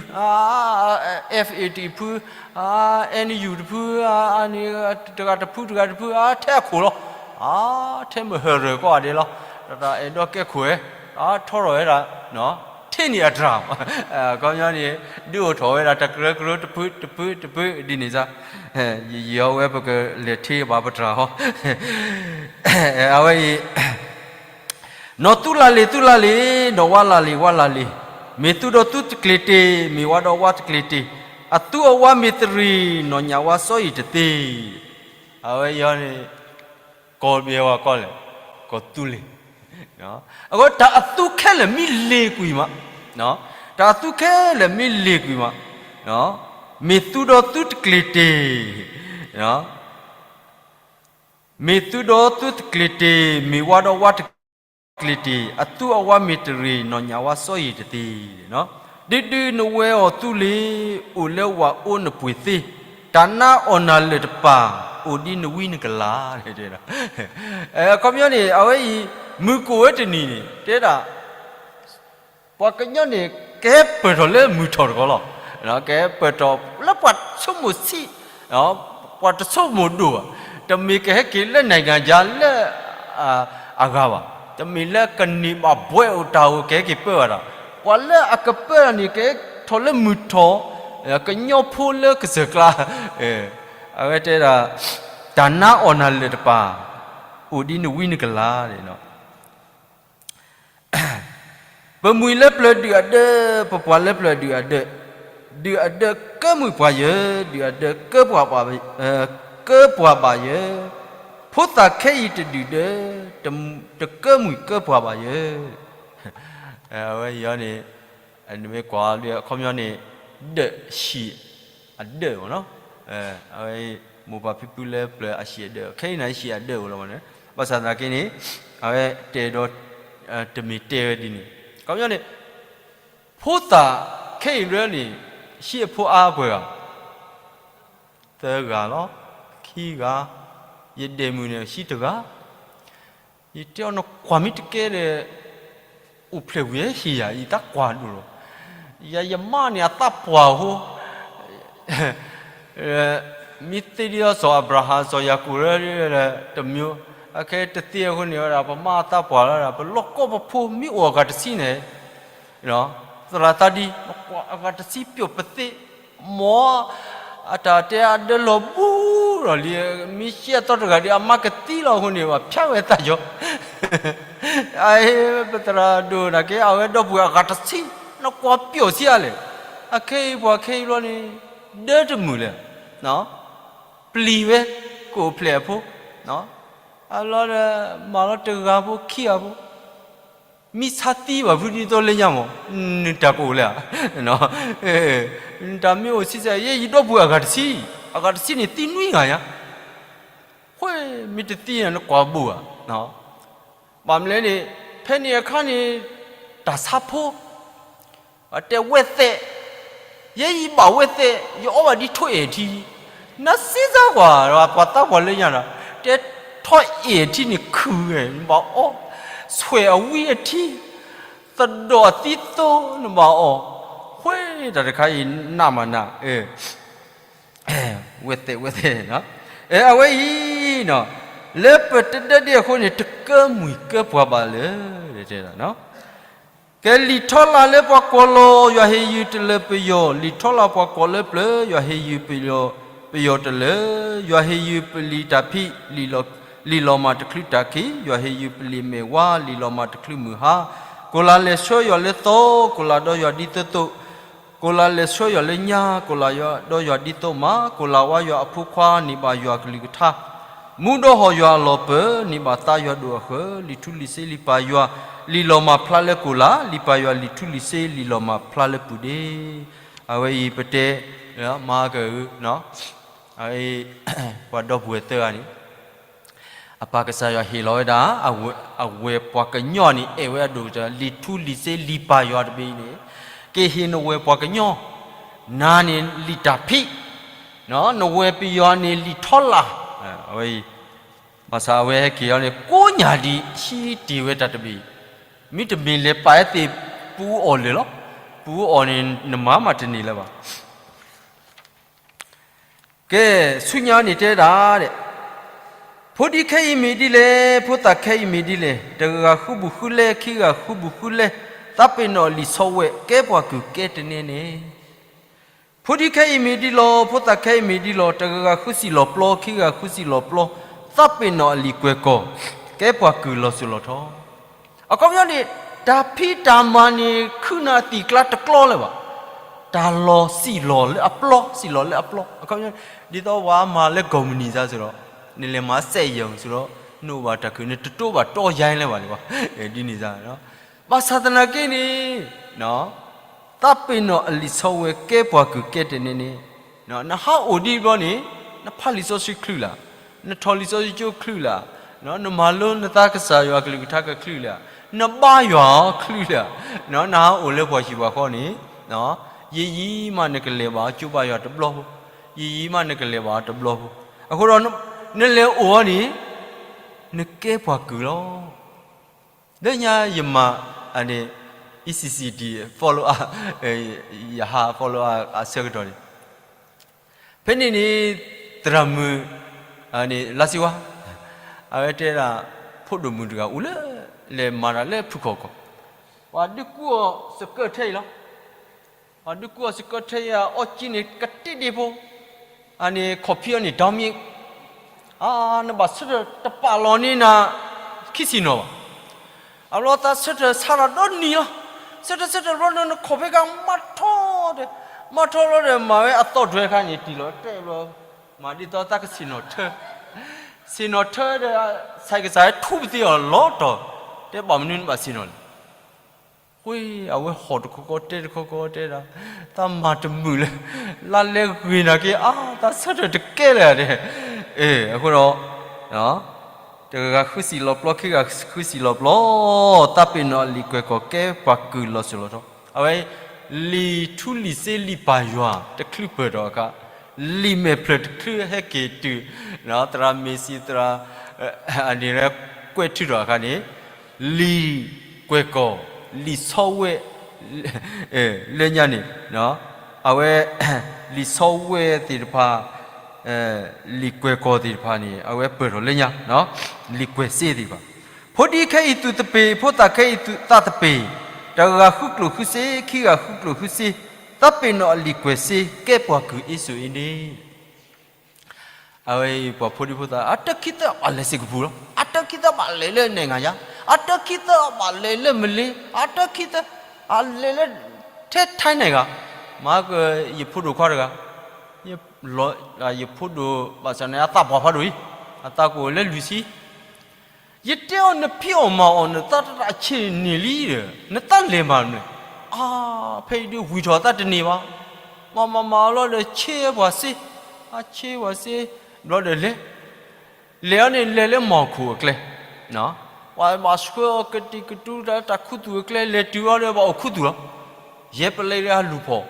F A T တဖု, N U တဖု, တဂၤတဖုတဂၤတဖု ထဲအခိၣ်လီၤ. ထဲမုၢ်ဟၢၣ်ရၢၢ်ကိးဂၤဒဲးလီၤ. တၢ်အဲၣ်ဒိးကဲခိၣ်ဝဲ ထီထီၣ်ဝဲဒၣ် ထ့န့ၢ်အတြၢ်. အခီပညီန့ၣ် ဒုးအိၣ်ထီၣ်ဝဲဒၣ်တကရၢကရၢတဖုတဖုတဖုဒ်န့ၣ်စ့ၢ်, ယယီၤဝဲပကလဲၤထ့ဘၣ်ပတြၢ်ဟီ, အဝဲအံၤ နီၢ်သူလၢ်လ့ၤ သူလၢ်လ့ၤ, နီၢ်ဝါလၢ်လ့ၤ ဝါလၢ်လ့ၤ, မ့ၢ်သူဒီးသူတကျ့ၤတ့ၢ်, မ့ၢ်ဝါဒီးဝါတကျ့ၤတ့ၢ်, အသူအဝါမ့ၢ်တရံး, နီၢ်ညၣ်ဝါစီအံၤတသ့. အဝဲအံၤန့ၣ် ကီၢ်ဘ့ၣ်ဝဲကီၢ်လဲၣ်, ကီၢ်သူလ့ၤ. အဃိတၢ်အသူခဲလၢာ်မ့ၢ်လ့ၤကွံာ်မး, တၢ်အသူခဲလၢာ်မ့ၢ်လ့ၤကွံာ်မး, မ့ၢ်သူဒီးသူတကျ့ၤတ့ၢ်, မ့ၢ်သူဒီးသူတကျ့ၤတ့ၢ်, မ့ၢ်ဝါဒီးဝါတကျ့ၤတ့ၢ်, အသူအဝါမ့ၢ်တရံး, နီၢ်ညၣ်ဝါစီအံၤတသ့. ဒုးဒုးနဝဲအီၤသူလ့ၤ, အိၣ်လၢဝၤအိၣ်နပှ့ၤသ့, တၢ်နါအီၣ်နၤလၢာ်တပၤ, အိၣ်ဒ်နဝံနကလၤ. အခီပညီန့ၣ် အဝဲအံၤ မုၢ်ကအိၣ်ဝဲတနံၤန့ၣ် တဲဒၣ် ပှၤကညီန့ၣ် ကဟဲပၢၢ်ထီၣ်လၢမုၢ်ထီၣ်တခီလီၤ. ကဟဲပၢၢ်ထီၣ်လၢပှၤဆိကမိၣ်ဆံး, ပှၤတဆိကမိၣ်ဒိၣ်ဘၣ်, တမ့ၢ်ကဟဲက့ၤလၢ နိုင်ငံခြား လၢအဂၤဘၣ်, တမ့ၢ်လၢကန့ၢ်ဘၣ်ဘှဲးအိၣ်တၢ်အိၣ်ကဟဲက့ၤပၢဘၣ်ဒီး, ပှၤလၢအကပၢတၢ်န့ၣ် ကဟဲထီၣ်လၢမုၢ်ထီၣ်, ကညီဖိလၢကစၢၢ်ကျါ, အဝဲတဲဒၣ် တၢ်နါအီၣ်နၤလၢာ်တပၤ, အိၣ်ဒ်နဝံနကလၤ. ပမှံၤလၢပျၢၤဒုၣ်အဒၢး, ပပှၤလၢပျၢၤဒုၣ်အဒၢး, ဒုၣ်အဒၢးကၢမှံၤပှၤယၢၤ, ဒုၣ်အဒၢးကၢပှၤဘၣ်, ကၢပှၤဘၣ်ယၢၤ, ဖိသၣ်ခဲအံၤတဒုၣ်ဒၢး, တကၢမှံၤကၢပှၤဘၣ်ယၢၤ. အဝဲအံၤန့ၣ် နမ့ၢ်ကွၢ်အခီပညီန့ၣ် ဒၢးဟံၣ်အဒၢးမ့ၢ်နီၤ, အဝဲ မိၢ်ပၢ်ဖံဖုလၢပျၢၤအဟံၣ်အဒၢး, ခဲအံၤန့ၣ်ဟံၣ်အဒၢးအိၣ်လီၤမ့ၢ်န့ၣ်, ဘၣ်ဆၣ်သနာ်က့န့ၣ် အဝဲတဲဒီး တမ့ၢ်တဲဝဲဒ်န့ၣ်, အခီပညီန့ၣ် ဖိသၣ်ခဲအံၤလၢန့ၣ် ဟံၣ်အဖိအါပှဲၤဂၤ, သၢဂၤလီၤ, ခံဂၤ, ယဒဲးမုၢ်န့ၣ် ဟံၣ်တဂၤ, ယတဲအီၤ နကွၢ်မ့ၢ်တကဲဒီး အိၣ်ဖျဲၣ်ဝံၤဟံၣ်ယၤ ယတၢ်ကွၢ်ဒိၣ်လီၤ. ယၤယမါန့ၣ် အသးပှၢ်အဃိ, မ့ၢ်သ့ဒ်သိးစီၤအၤဘြၤဟၣ် စီၤယၤကိာ်လၢ တမံၤ, အခဲတသ့အဃိန့ၣ်ဝဲဒၣ် ပမါအသးပှၢ်လီၤဒၣ် ပလီၢ်ကီၢ်ပဖိမ့ၢ်အိၣ်အဂၤတဆံန့ၣ် သရၣ်သးဒံ နကွၢ်အဂၤတဆံပျိာ်ပသ့, မ်အတၢ်တဲအဒၢလီၤဘူလီၤလံ, မ့ၢ်ရှဲအသီတဂၤဒီး အမါကသံလီၤအဃိန့ၣ် ဘၣ်ဖၠါဝဲသးယီၤ, အ, ပသရၣ်ဒိၣ်နာ်က့ အဝဲဒီပုၢ်ဝဲၢ်အဂၤတဆံ, နကွၢ်ပျိာ်ဆံးအါလဲၣ်, အခဲအံၤပှၤခဲအံၤဘျီန့ၣ် ဒၢတမုာ်လဲၣ်, ပျံၤဝဲ ကအိၣ်ဖျဲၣ်အဖိ, အလီၤဒီး မၤလီၤတဂၤဖိခံဂၤဖိ မ့ၢ်ဆါသံဘၣ်ဖုဒ်သိးလၢညါမး, နတၢ်ကအိၣ်လဲၣ်ဧါ, နတၢ်မ့ၢ်အိၣ်ဆံးဆံး ယဲယဒီပုၢ်ဝဲၢ်အဂၤတဆံ, အဂၤတဆံန့ၣ်သံနွံဂၤညါ, ဃိမ့ၢ်တသံန့ၣ် နကွၢ်ဘူးဧါ, ဘၣ်မနုၤလဲၣ်န့ၣ် ဖဲန့ၣ်အခါန့ၣ် တၢ်ဆါဖိ တဲဝဲသဲး, ယဲယဘၣ်ဝဲသဲး ယအီၣ်ဘၣ်ဒ်ထိၣ်အဲၣ်ထံ, နစံးစၢ်ကွၢ် ပှၤသးပှၢ်လၢညါဒီး တဲထိၣ်အဲၣ်ထံန့ၣ်ခုၣ်ဂ့ၤ နဘၣ်အီၣ်, ဆွဲးအဝံအထံ, သဒီၣ်အသံသိ နဘၣ်အီၣ်, ဃိတၢ်တခါအံၤနးမးနး ဝဲသဲးဝဲသဲး, အဝဲအံၤ လၢပတဒၢဒ့ၣ်အဃိန့ၣ် တကၢမှံၤကၢပှၤဘၣ်လၢ တဲဒၣ်, ကဲလံာ်ထီလာ်လၢပှၤကွီၤလီၤ ယွၤဟ့ၣ်ယုၢ်တလၢပယီၤ, လံာ်ထီလာ်ပှၤကွီၤလၢပျၢၤ ယွၤဟ့ၣ်ယုၢ်ပယီၤတလၢ, ယွၤဟ့ၣ်ယုၢ်ပလံာ်တၢ်ဖံး လံာ်လီၤမၢ်တချုးတၢ်ခံး, ယွၤဟ့ၣ်ယုၢ်ပလံာ်မဲာ်ဝါ လံာ်လီၤမၢ်တချုးမုၢ်ဟါ, ကိၣ်လၤလဲၤဆှၢယွၤလၢသီ, ကိၣ်လၤဒီးယွၤဒ်သိးသိး ကိၣ်လၤလဲၤဆှၢယွၤလၢညါ, ကိၣ်လၤဒီးယွၤဒ်သိးမး, ကိၣ်လၤဝါယွၤအဖိခွါ န့ၢ်ဘၣ်ယွၤအကလုၢ်ကထါ, မူဒီးဟီၣ်ယွၤအလီၢ်ပၢၤ န့ၢ်ဘၣ်သါယွၤဒိၣ်အဃၢၤ, လံာ်ထူလံာ်စ့လံာ်ပၢ်ယွၤ, လံာ်လီၤမၢ်ဖျါလၢကိၣ်လၤ, လံာ်ပၢ်ယွၤလံာ်ထူလံာ်စ့ လံာ်လီၤမၢ်ဖျါလၢပုၢ်ဒ့, အဝဲအံၤပတဲ မၤကဂုာ် ပှၤဒီပုၢ်ဝဲၢ်သၢဂၤန့ၣ် အပၢ်ကစၢ်ယွၤဟ့ၣ်လီၤဝဲဒၣ် အဝဲပှၤကညီန့ၣ် အဲၣ်ဝဲအဒိၣ်ကတၢၢ် လံာ်ထူလံာ်စ့လံာ်ပၢ်ယွၤတဘ့ၣ်အံၤန့ၣ် ကဟ့ၣ်နဝဲပှၤကညီ, နၤန့ၣ်လံာ်တၢ်ဖံး, နဝဲၢ်ပယီၤန့ၣ်လံာ်ထီလာ်, အဝဲအံၤ, ဘၣ်ဆၣ်အဝဲဟဲက့ၤအီၤန့ၣ် ကိးညၣ်ဒံး ဟံးတ့ၢ်ဝဲတၢ်တဘ့ၣ်, မ့တမ့ၢ်လဲၤပာ်ဝဲသ့ၣ် ပူအီၣ်လၢာ်လီၤ, ပူအီၣ်န့ၣ် နမၤမးတန့ၢ်လၢၤဘၣ်. ကဲ, ဆူညါန့ၣ်တဲဒၣ်, ဖိဒံခဲအံၤမ့ၢ်ဒ်လဲၣ်, ဖိသၣ်ခဲအံၤမ့ၢ်ဒ်လဲၣ်, တဂၤဃုဘူးဃုလဲ, ခံဂၤဃုဘူးဃုလဲ, သးပ့ၤနီၣ်အလံာ်ဆီဝဲ ကဲပှၤကုၢ်ကဲတနဲန့ၣ်. ဖိဒံခဲအံၤမ့ၢ်ဒ်လီၤ, ဖိသၣ်ခဲအံၤမ့ၢ်ဒ်လီၤ, တဂၤဃုစံၣ်လီၤပျီ, ခံဂၤဃုစံၣ်လီၤပျီ, သးပ့ၤနီၣ်အလံာ်ကွဲၢ်ကီၢ်, ကဲပှၤကုၢ်လီၤစိၤလီၤထီ. အခီပညီန့ၣ်, တၢ်ဖံးတၢ်မၤန့ၣ် ခုနအသံၣ်ကျါတကျီလၢၤဘၣ်. တၢ်လီၤစံၣ်လီၤလၢအပျီ, စံၣ်လီၤလၢအပျီ. အခီပညီ, ဒ်သိးပှၤမၤလၢကီၢ်မုၢ်နံၤစါစ့ၢ်ဒီး, နလဲၤမၤစဲးယဲၢ်စ့ၢ်ဒီး, နအိၣ်ဘၣ်တၢ်ခုၣ် နတတိဘၣ်တီယါလဲၣ်ဘၣ်န့ၣ်ဘၣ်, ဒ်န့ၣ်စါ, ဘၣ်ဆၣ်သနာ်က့န့ၣ်, သးပ့ၤနီၣ်အလံာ်ဆီဝဲကဲပှၤကုၢ်ကဲတနဲန့ၣ်, နဟးအိၣ်ဒ်ဘျီန့ၣ်, နဖးလံာ်စီဆှံချုးလၢ်, နထီၣ်လံာ်စီဆှံကၠိချုးလၢ်, နမၤလိနသးကစၢ်ယွၤကလုၢ်ကထါကချုးလၢ်, နဘါယွၤအီၤချုးလၢ်, နဟးအိၣ်လၢပှၤဟံၣ်ပှၤဃီန့ၣ်, ယံာ်ယံာ်မးနကလဲၤဘၣ်အီၤကၠိဘါယွၤတဘျီဖိ, ယံာ်ယံာ်မးနကလဲၤဘၣ်အီၤတဘျီဖိ, အဃိဒီး, နလဲၤအိၣ်အီၤန့ၣ်, နကဲပှၤကုၢ်လီၤ. လၢညါယမၤ, အန့ၣ်, E C C D follow up, ယဟး follow up အဆၢကတီၢ်န့ၣ်, ဖဲန့ၣ်န့ၣ်, သရၣ်မုၣ်, န့ၣ် လါစံဝါ, အဝဲတဲဒၣ်, ဖိဒိၣ်မုၣ်တဂၤအိၣ်လၢ, လဲၤမၤတၢ်လၢဖုၣ်ခီၣ်ကီၢ်, ပှၤဒုးကူအီၤစကၢၢ်ထဲအံၤလီၤ. ပှၤဒုးကူအီၤစကၢၢ်ထဲအံၤ အအီၣ်ကံန့ၣ် ကတ့ဒ့ဖိ, အန့ၣ် ခီၣ်ဖံးအီၤန့ၣ် ဒီမံၤ, အါ, နဘၣ်ဆၢထၢၣ်တပာ်လီၤန့ၢ်နၤ, ခံဆံနီၤဘၣ်. အဘျီသးဆၢထၢၣ်ဆါတၢ်ဒီနံၤလီၤ. ဆၢထၢၣ်ဆၢထၢၣ်ဘျီဒီး နခီၣ်ဖံးခါမၤထီဒီး, မၤထီဘျီဒီး မၤဝဲအသီၣ်ဒွဲခါန့ၣ် တံၢ်လီၤတဲာ်ဘျီ, မၤဒ်သိးသးကဆ့ၣ်နီၤထၢ, ဆ့ၣ်နီၤထၢဒီး, ဆဲးကစၢ်ထူပသ့အီၤလီၤတီၤ, တဲဘၣ်မနုၤနဘၣ်ဆ့ၣ်နီၤလဲၣ်. ဃ့, အဝဲဟီၣ်တခီခီတဲတခီခီတဲဒၣ်, သးမၤတမုာ်လၢ, လါလဲဂ့ၤနာ်က့ အါ, သးဆၢထၢၣ်တကဲလၢာ်ဒဲး, အဃိဒီး, တဂၤဃုစံၣ်လီၤပျီ ခံဂၤဃုစံၣ်လီၤပျီ, သးပ့ၤနီၣ်အလံာ်ကွဲၢ်ကီၢ်ကဲပှၤကုၢ်လီၤစိၤလီၤထီ, အဝဲ, လံာ်ထူလံာ်စ့လံာ်ပၢ်ယွၤတချုးပၢၢ်ထီၣ်အခါ, လံာ်မဲာ်ဖျၢၣ်တချုးဟဲက့ၤတုၤ, သရၣ်မ့ၢ်စံသရၣ်, အန့ၣ်ကွဲးထုးထီၣ်အခါန့ၣ်, လံာ်ကွဲၢ်ကီၢ်, လံာ်ဆီဝဲ, လၢညါန့ၣ်, အဝဲ, လံာ်ဆီဝဲသ့ၣ်တဖၣ်, လံာ်ကွဲၢ်ကီၢ်သ့ၣ်တဖၣ်န့ၣ် အဝဲပၢၢ်ထီၣ်လၢညါ, လံာ်ကွဲၢ်စ့သ့ၣ်တဖၣ်, ဖိဒံခဲအံၤသူၣ်သပ့ၤ, ဖိသၣ်ခဲအံၤသူၣ်သးသပ့ၤ, တဂၤဃုကျိၣ်ဃုစ့, ခံဂၤဃုကျိၣ်ဃုစ့, သးပ့ၤနီၣ်အလံာ်ကွဲၢ်စ့ ကဲပှၤကုၢ်အ့စိၤအ့န့ၣ် အဝဲအံၤပှၤဖိဒံဖိသၣ် အတၢ်ခံသၢဘၣ်လဲၤစ့ၢ်ကပူၤလီၤ. အတၢ်ခံသၢဘၣ်လဲၤလၢနဲၣ်ဂၤယါ, အတၢ်ခံသၢဘၣ်လဲၤလၢမလ့, အတၢ်ခံသၢ, အလဲၤလၢ, ထဲထဲန့ၣ်ဂၤ, မၤက, ယဖိဒိၣ်ခွါတဂၤ, ယဖိဒိၣ်ဘၣ်ဆၣ်န့ၣ်အသးပှၢ်ဖးဒိၣ်အံၤ, အသးကအိၣ်လၢလွံၢ်ဆံ ယတဲအီၤနဖံးအီၣ်မၤအီၣ်နသးတၢ်ဆံးန့ၣ်လံဒီး နသးလဲၤမၤမနုၤလဲၣ်. အါ, ဖဲအံၤဒုးဝံၢ်ထီၣ်အသးတန့ၢ်ဘၣ်. မၤမၤမၤအီၤလီၤဒီးဆ့ပှၤစ့, အဆ့ပှၤစ့, ဘျီဒီးလဲၤ, လဲၤအီၤန့ၣ်လဲၤလၢမီၢ်ခိၣ်အကျဲ, ပှၤဘၣ်ဆှၢအီၤကတံၤကတူတၢ်ခူသူၣ်အကျဲ လဲၤတုၤအီၤဒီးဘၣ်အိၣ်ခူသူၣ်လီၤ. ယဲပလဲဒီးအလူၤဖီၣ်,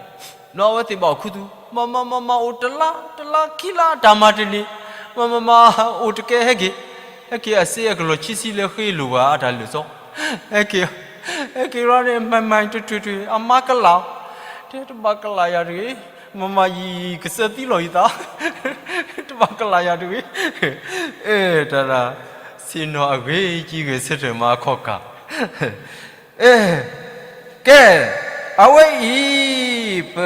ဒီးအဝဲသ့ၣ်ဘၣ်အိၣ်ခူသူၣ်, မၤမၤမၤမၤအိၣ်တလါ, တလါခံလါတၢ်မၤတန့ၢ်, မၤမၤမၤအိၣ်တကဲဟဲက့ၤ, ဟဲက့ၤအစ့အကလီၢ်ဆံဆံလၢဃ့လိာ်ဘၣ်အတၢ်လၢာ်စီ, ဟဲက့ၤ, ဟဲက့ၤလီၤန့ၣ် မၤမၤတထူၣ်ထူၣ် အမါကလး, တဲတဘၣ်ကလးယၤတဂ့ၤ, မၤမၤယံာ်ယံာ်ကစၢ်သံလီၤယသး, တဘၣ်ကလးယၤတဂ့ၤ, အဲ, တၢ်ဒၣ်, ဆ့ၣ်နီၤအဂ့ၤကံဂ့ၤဆၢထၢၣ်မၤအခီၣ်ကၢ် အဲ, ကဲ, အဝဲအံၤ, ပ,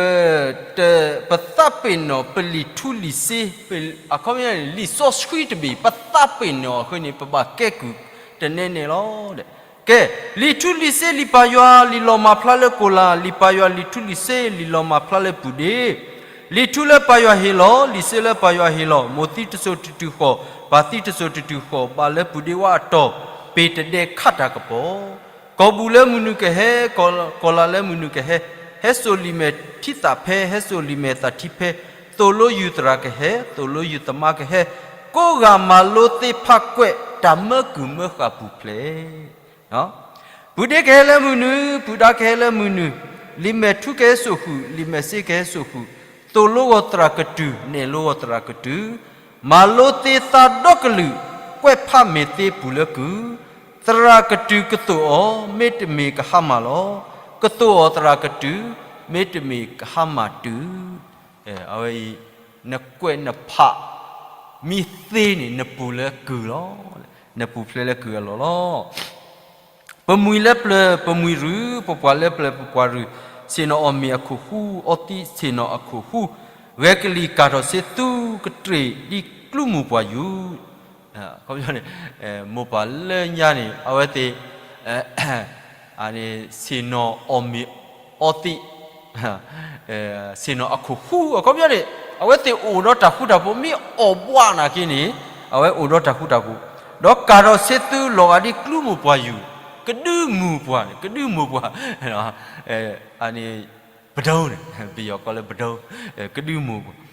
ပသးပ့ၤနီၣ်ပလံာ်ထူလံာ်စ့, အခီပညီန့ၣ် လံာ်စီဆှံတဘ့ၣ် ပသးပ့ၤနီၣ်အဃိန့ၣ် ပဘၣ်ကဲကုၢ်တနဲနဲလီၤ. ကဲ, လံာ်ထူလံာ်စ့လံာ်ပၢ်ယွၤ လံာ်လီၤမၢ်ဖျါလၢကိၢ်လၢ်, လံာ်ပၢ်ယွၤလံာ်ထူလံာ်စ့ လံာ်လီၤမၢ်ဖျါလၢပုၢ်ဒ့ လံာ်ထူလၢပၢ်ယွၤဟ့ၣ်လီၤ, လံာ်စ့လၢပၢ်ယွၤဟ့ၣ်လီၤ, မိၢ်သံတစိၤတတုၤဃီၤ, ပၢ်သံတစိၤတတုၤဃီၤ, ဘၣ်လၢပုၢ်ဒ့ဝါအတီၢ်, ပ့ၤတဒဲးခးတၢ်ကပီၤ, ကီၢ်ဘူၣ်လၢမုၢ်နုာ်ကဟဲ, ကီၢ်လၢ်လၢမုၢ်နုာ်ကဟဲ, ဟဲစိာ်လံာ်မဲာ်ထံသၣ်ဖဲ, ဟဲစိာ်လံာ်မဲာ်သၣ်ထံဖဲ, သိၣ်လိယုၢ်သရၣ်ကဟဲ, သိၣ်လိယုၢ်သမါကဟဲ, ကိးဂၤမၤလိသ့ဖးကွဲး, တၢ်မၢကုၢ်မၢဃာ်ပူၤဖျဲး ပုၢ်ဒ့ကဟဲလၢမုၢ်နုာ်, ပုၢ်ဒါကဟဲလၢမုၢ်နုာ်, လံာ်မဲာ်ထူကဟဲစိာ်ဃုာ်, လံာ်မဲာ်စ့ကဟဲစိာ်ဃုာ်, သိၣ်လိဂီၤသရၣ်ကတုၢ်, နဲၣ်လိဂီၤသရၣ်ကတုၢ်, မၤလိသ့သးဒီကလုာ်, ကွဲးဖးမဲာ်သ့ပူၤလၢကုၢ်, သရၣ်ကတုၢ်ကသိၣ်အီၤ, မ့တမ့ၢ်ကဟါမၢ်လီၤ. ကသိၣ်အီၤသရၣ်ကတုၢ်, မ့တမ့ၢ်ကဟါမၢ်တုၤ. အဝဲအံၤ နကွဲးနဖး မံသ့န့ၣ် နပူၤလၢကုၢ်လီၤ. နပူၤဖျဲးလၢကုၢ်အလီၢ်လီၤ. ပမှံၤလၢပျၢၤ ပမှံၤရုၢ်, ပပှၤလၢပျၢၤပပှၤရုၢ်, ဆ့ၣ်နီၤအီၣ်မ့ၤအခိၣ်ဃူ, အီသံးဆ့ၣ်နီၤအခိၣ်ဃူ, ဂဲၤကလံၤကၢ်ထီၣ်ဆ့သူကတြ့ၣ်ဒ်ကျူမူၢ်ပှၢ်ယူၤ. အခီပညီန့ၣ် မိၢ်ပၢ်လၢညါန့ၣ် အဝဲသ့ၣ် ဆ့ၣ်နီၤအီၣ်မ့ၤအီသံး ဆ့ၣ်နီၤအခိၣ်ဃူ အခီပညီန့ၣ် အဝဲသ့ၣ်အိၣ်ဒီးတၢ်ဃူတၢ်ဖိး မ့ၢ်အီၣ်ဘှးနာ်က့န့ၣ် အဝဲအိၣ်ဒီးတၢ်ဃူတၢ်ဖိး, ဒီးကၢ်ထီၣ်ဆ့သူလီၤဂာ်ဒ်ကျူမူၢ်ပှၢ်ယူၤ, ကဒုမူၢ်ပှၢ်န့ၣ် ကဒုမူၢ်ပှၢ် အန့ၣ် ပဒိန့ၣ် ပယီၤကိးလၢပဒိ ကဒုမူၢ်ပှၢ်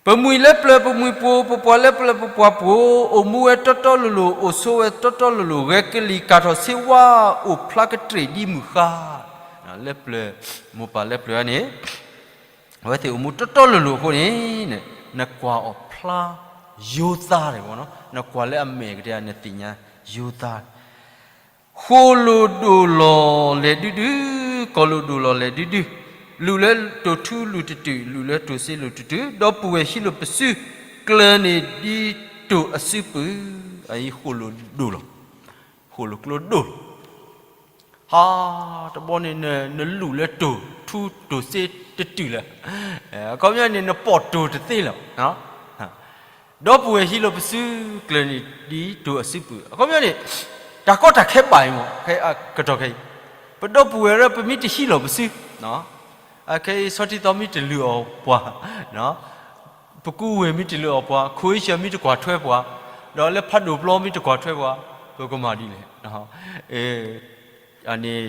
ပမှံၤလၢပျၢၤပမှံၤပှိၤ, ပပှၤလၢပျၢၤပပှၤပှိၤ, အိၣ်မူဝဲတီတီလိၤလိၤ, အိၣ်ဆိးဝဲတီတီလိၤလိၤ, ဂဲၤကလံၤကၢ်ထီၣ်ဆ့ဝါ, အိၣ်ဖျါကတြ့ၣ်ဒ်မုၢ်ဃါ, လၢပျၢၤ, မိၢ်ပၢ်လၢပျၢၤန့ၣ် အဝဲသ့ၣ်အိၣ်မူတီတီလိၤလိၤအဃိန့ၣ် နကွၢ်အီၤဖျါယိသါန့ၣ်, နကွၢ်လၢအမဲာ်ကဒဲဧါ နသ့ၣ်ညါယိသါ ဃိၣ်လိၣ်ဒိၣ်လီၤလဲၤဒုဒု, ကီၢ်လိၣ်ဒိၣ်လီၤလဲၤဒုဒု, လူၣ်လၢတိၢ်ထူလူၣ်တတုာ်, လူၣ်လၢတိၢ်စ့လူၣ်တတုာ်, ဒီပုၢ်ဝဲၢ်ဟံးလိာ်ပစု, ကျၢၤန့ၢ်ဒ်တိၢ်အစုပူၤ, အအံၤဃိၣ်လိၣ်ဒိၣ်လီၤ, ဃိၣ်လိၣ်ကျိဒိၣ်လီၤ ဟါ, တဘျီန့ၣ် နလူၣ်လၢတိၢ်ထူတိၢ်စ့တတုာ်လၢၤ, အခီပညီန့ၣ် နပိာ်တိၢ်တသ့လၢၤ, ဒီပုၢ်ဝဲၢ်ဟံးလိာ်ပစု, ကျၢၤန့ၢ်ဒ်တိၢ်အစုပူၤ, အခီပညီန့ၣ် တၢ်ကီတၢ်ခဲဘၣ်အံၤမး, ကတီၢ်ခဲအံၤ ပဒီပုၢ်ဝဲၢ်ရၢ ပမ့ၢ်တဟံးလိာ်ပစု, အခဲအံၤ ဆီထံသီမ့ၢ်တလုၢ်အီၣ်ပှၤ, ပကူဝဲၢ်မ့ၢ်တလုၢ်အီၣ်ပှၤ, ခိၣ်အ့ရှၢၣ်မ့ၢ်တကွၢ်ထွဲပှၤ, ဒီးလၢဖးဒိၣ်ပျီမ့ၢ်တကွၢ်ထွဲပှၤ, ပကမၤဒ်လဲၣ်, အန့ၣ်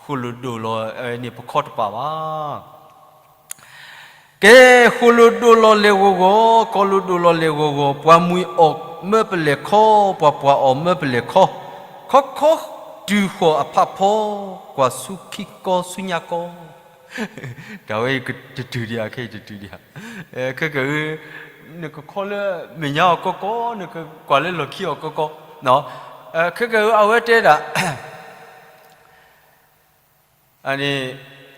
ဃိၣ်လိၣ်ဒိၣ်လီၤန့ၣ် ပခီတပာ်ဘၣ် ကဲ, ဃိၣ်လိၣ်ဒိၣ်လီၤလဲၤဂီၤဂီၤ, ကီၢ်လိၣ်ဒိၣ်လီၤလဲၤဂီၤဂီၤ, ပှၤမှံၤအီၣ်မၢပလဲၤခီ, ပှၤပှၢ်အီၣ်မၢပလဲၤခီ, ခီခီတုၤဃီၤအဖးဖီ, ကွၢ်ဆူခံကီဆူညါကီ, တၢ်ဝဲအံၤတတုၤဒံးဧါ, ခဲအံၤတတုၤဒံးဧါ, ခဲကနကခီလၢမဲာ်ညါအီၤကီကီ, နကကွၢ်လၢလီၢ်ခံအီၤကီကီ, ခဲကအဝဲတဲဒၣ် အန့ၣ်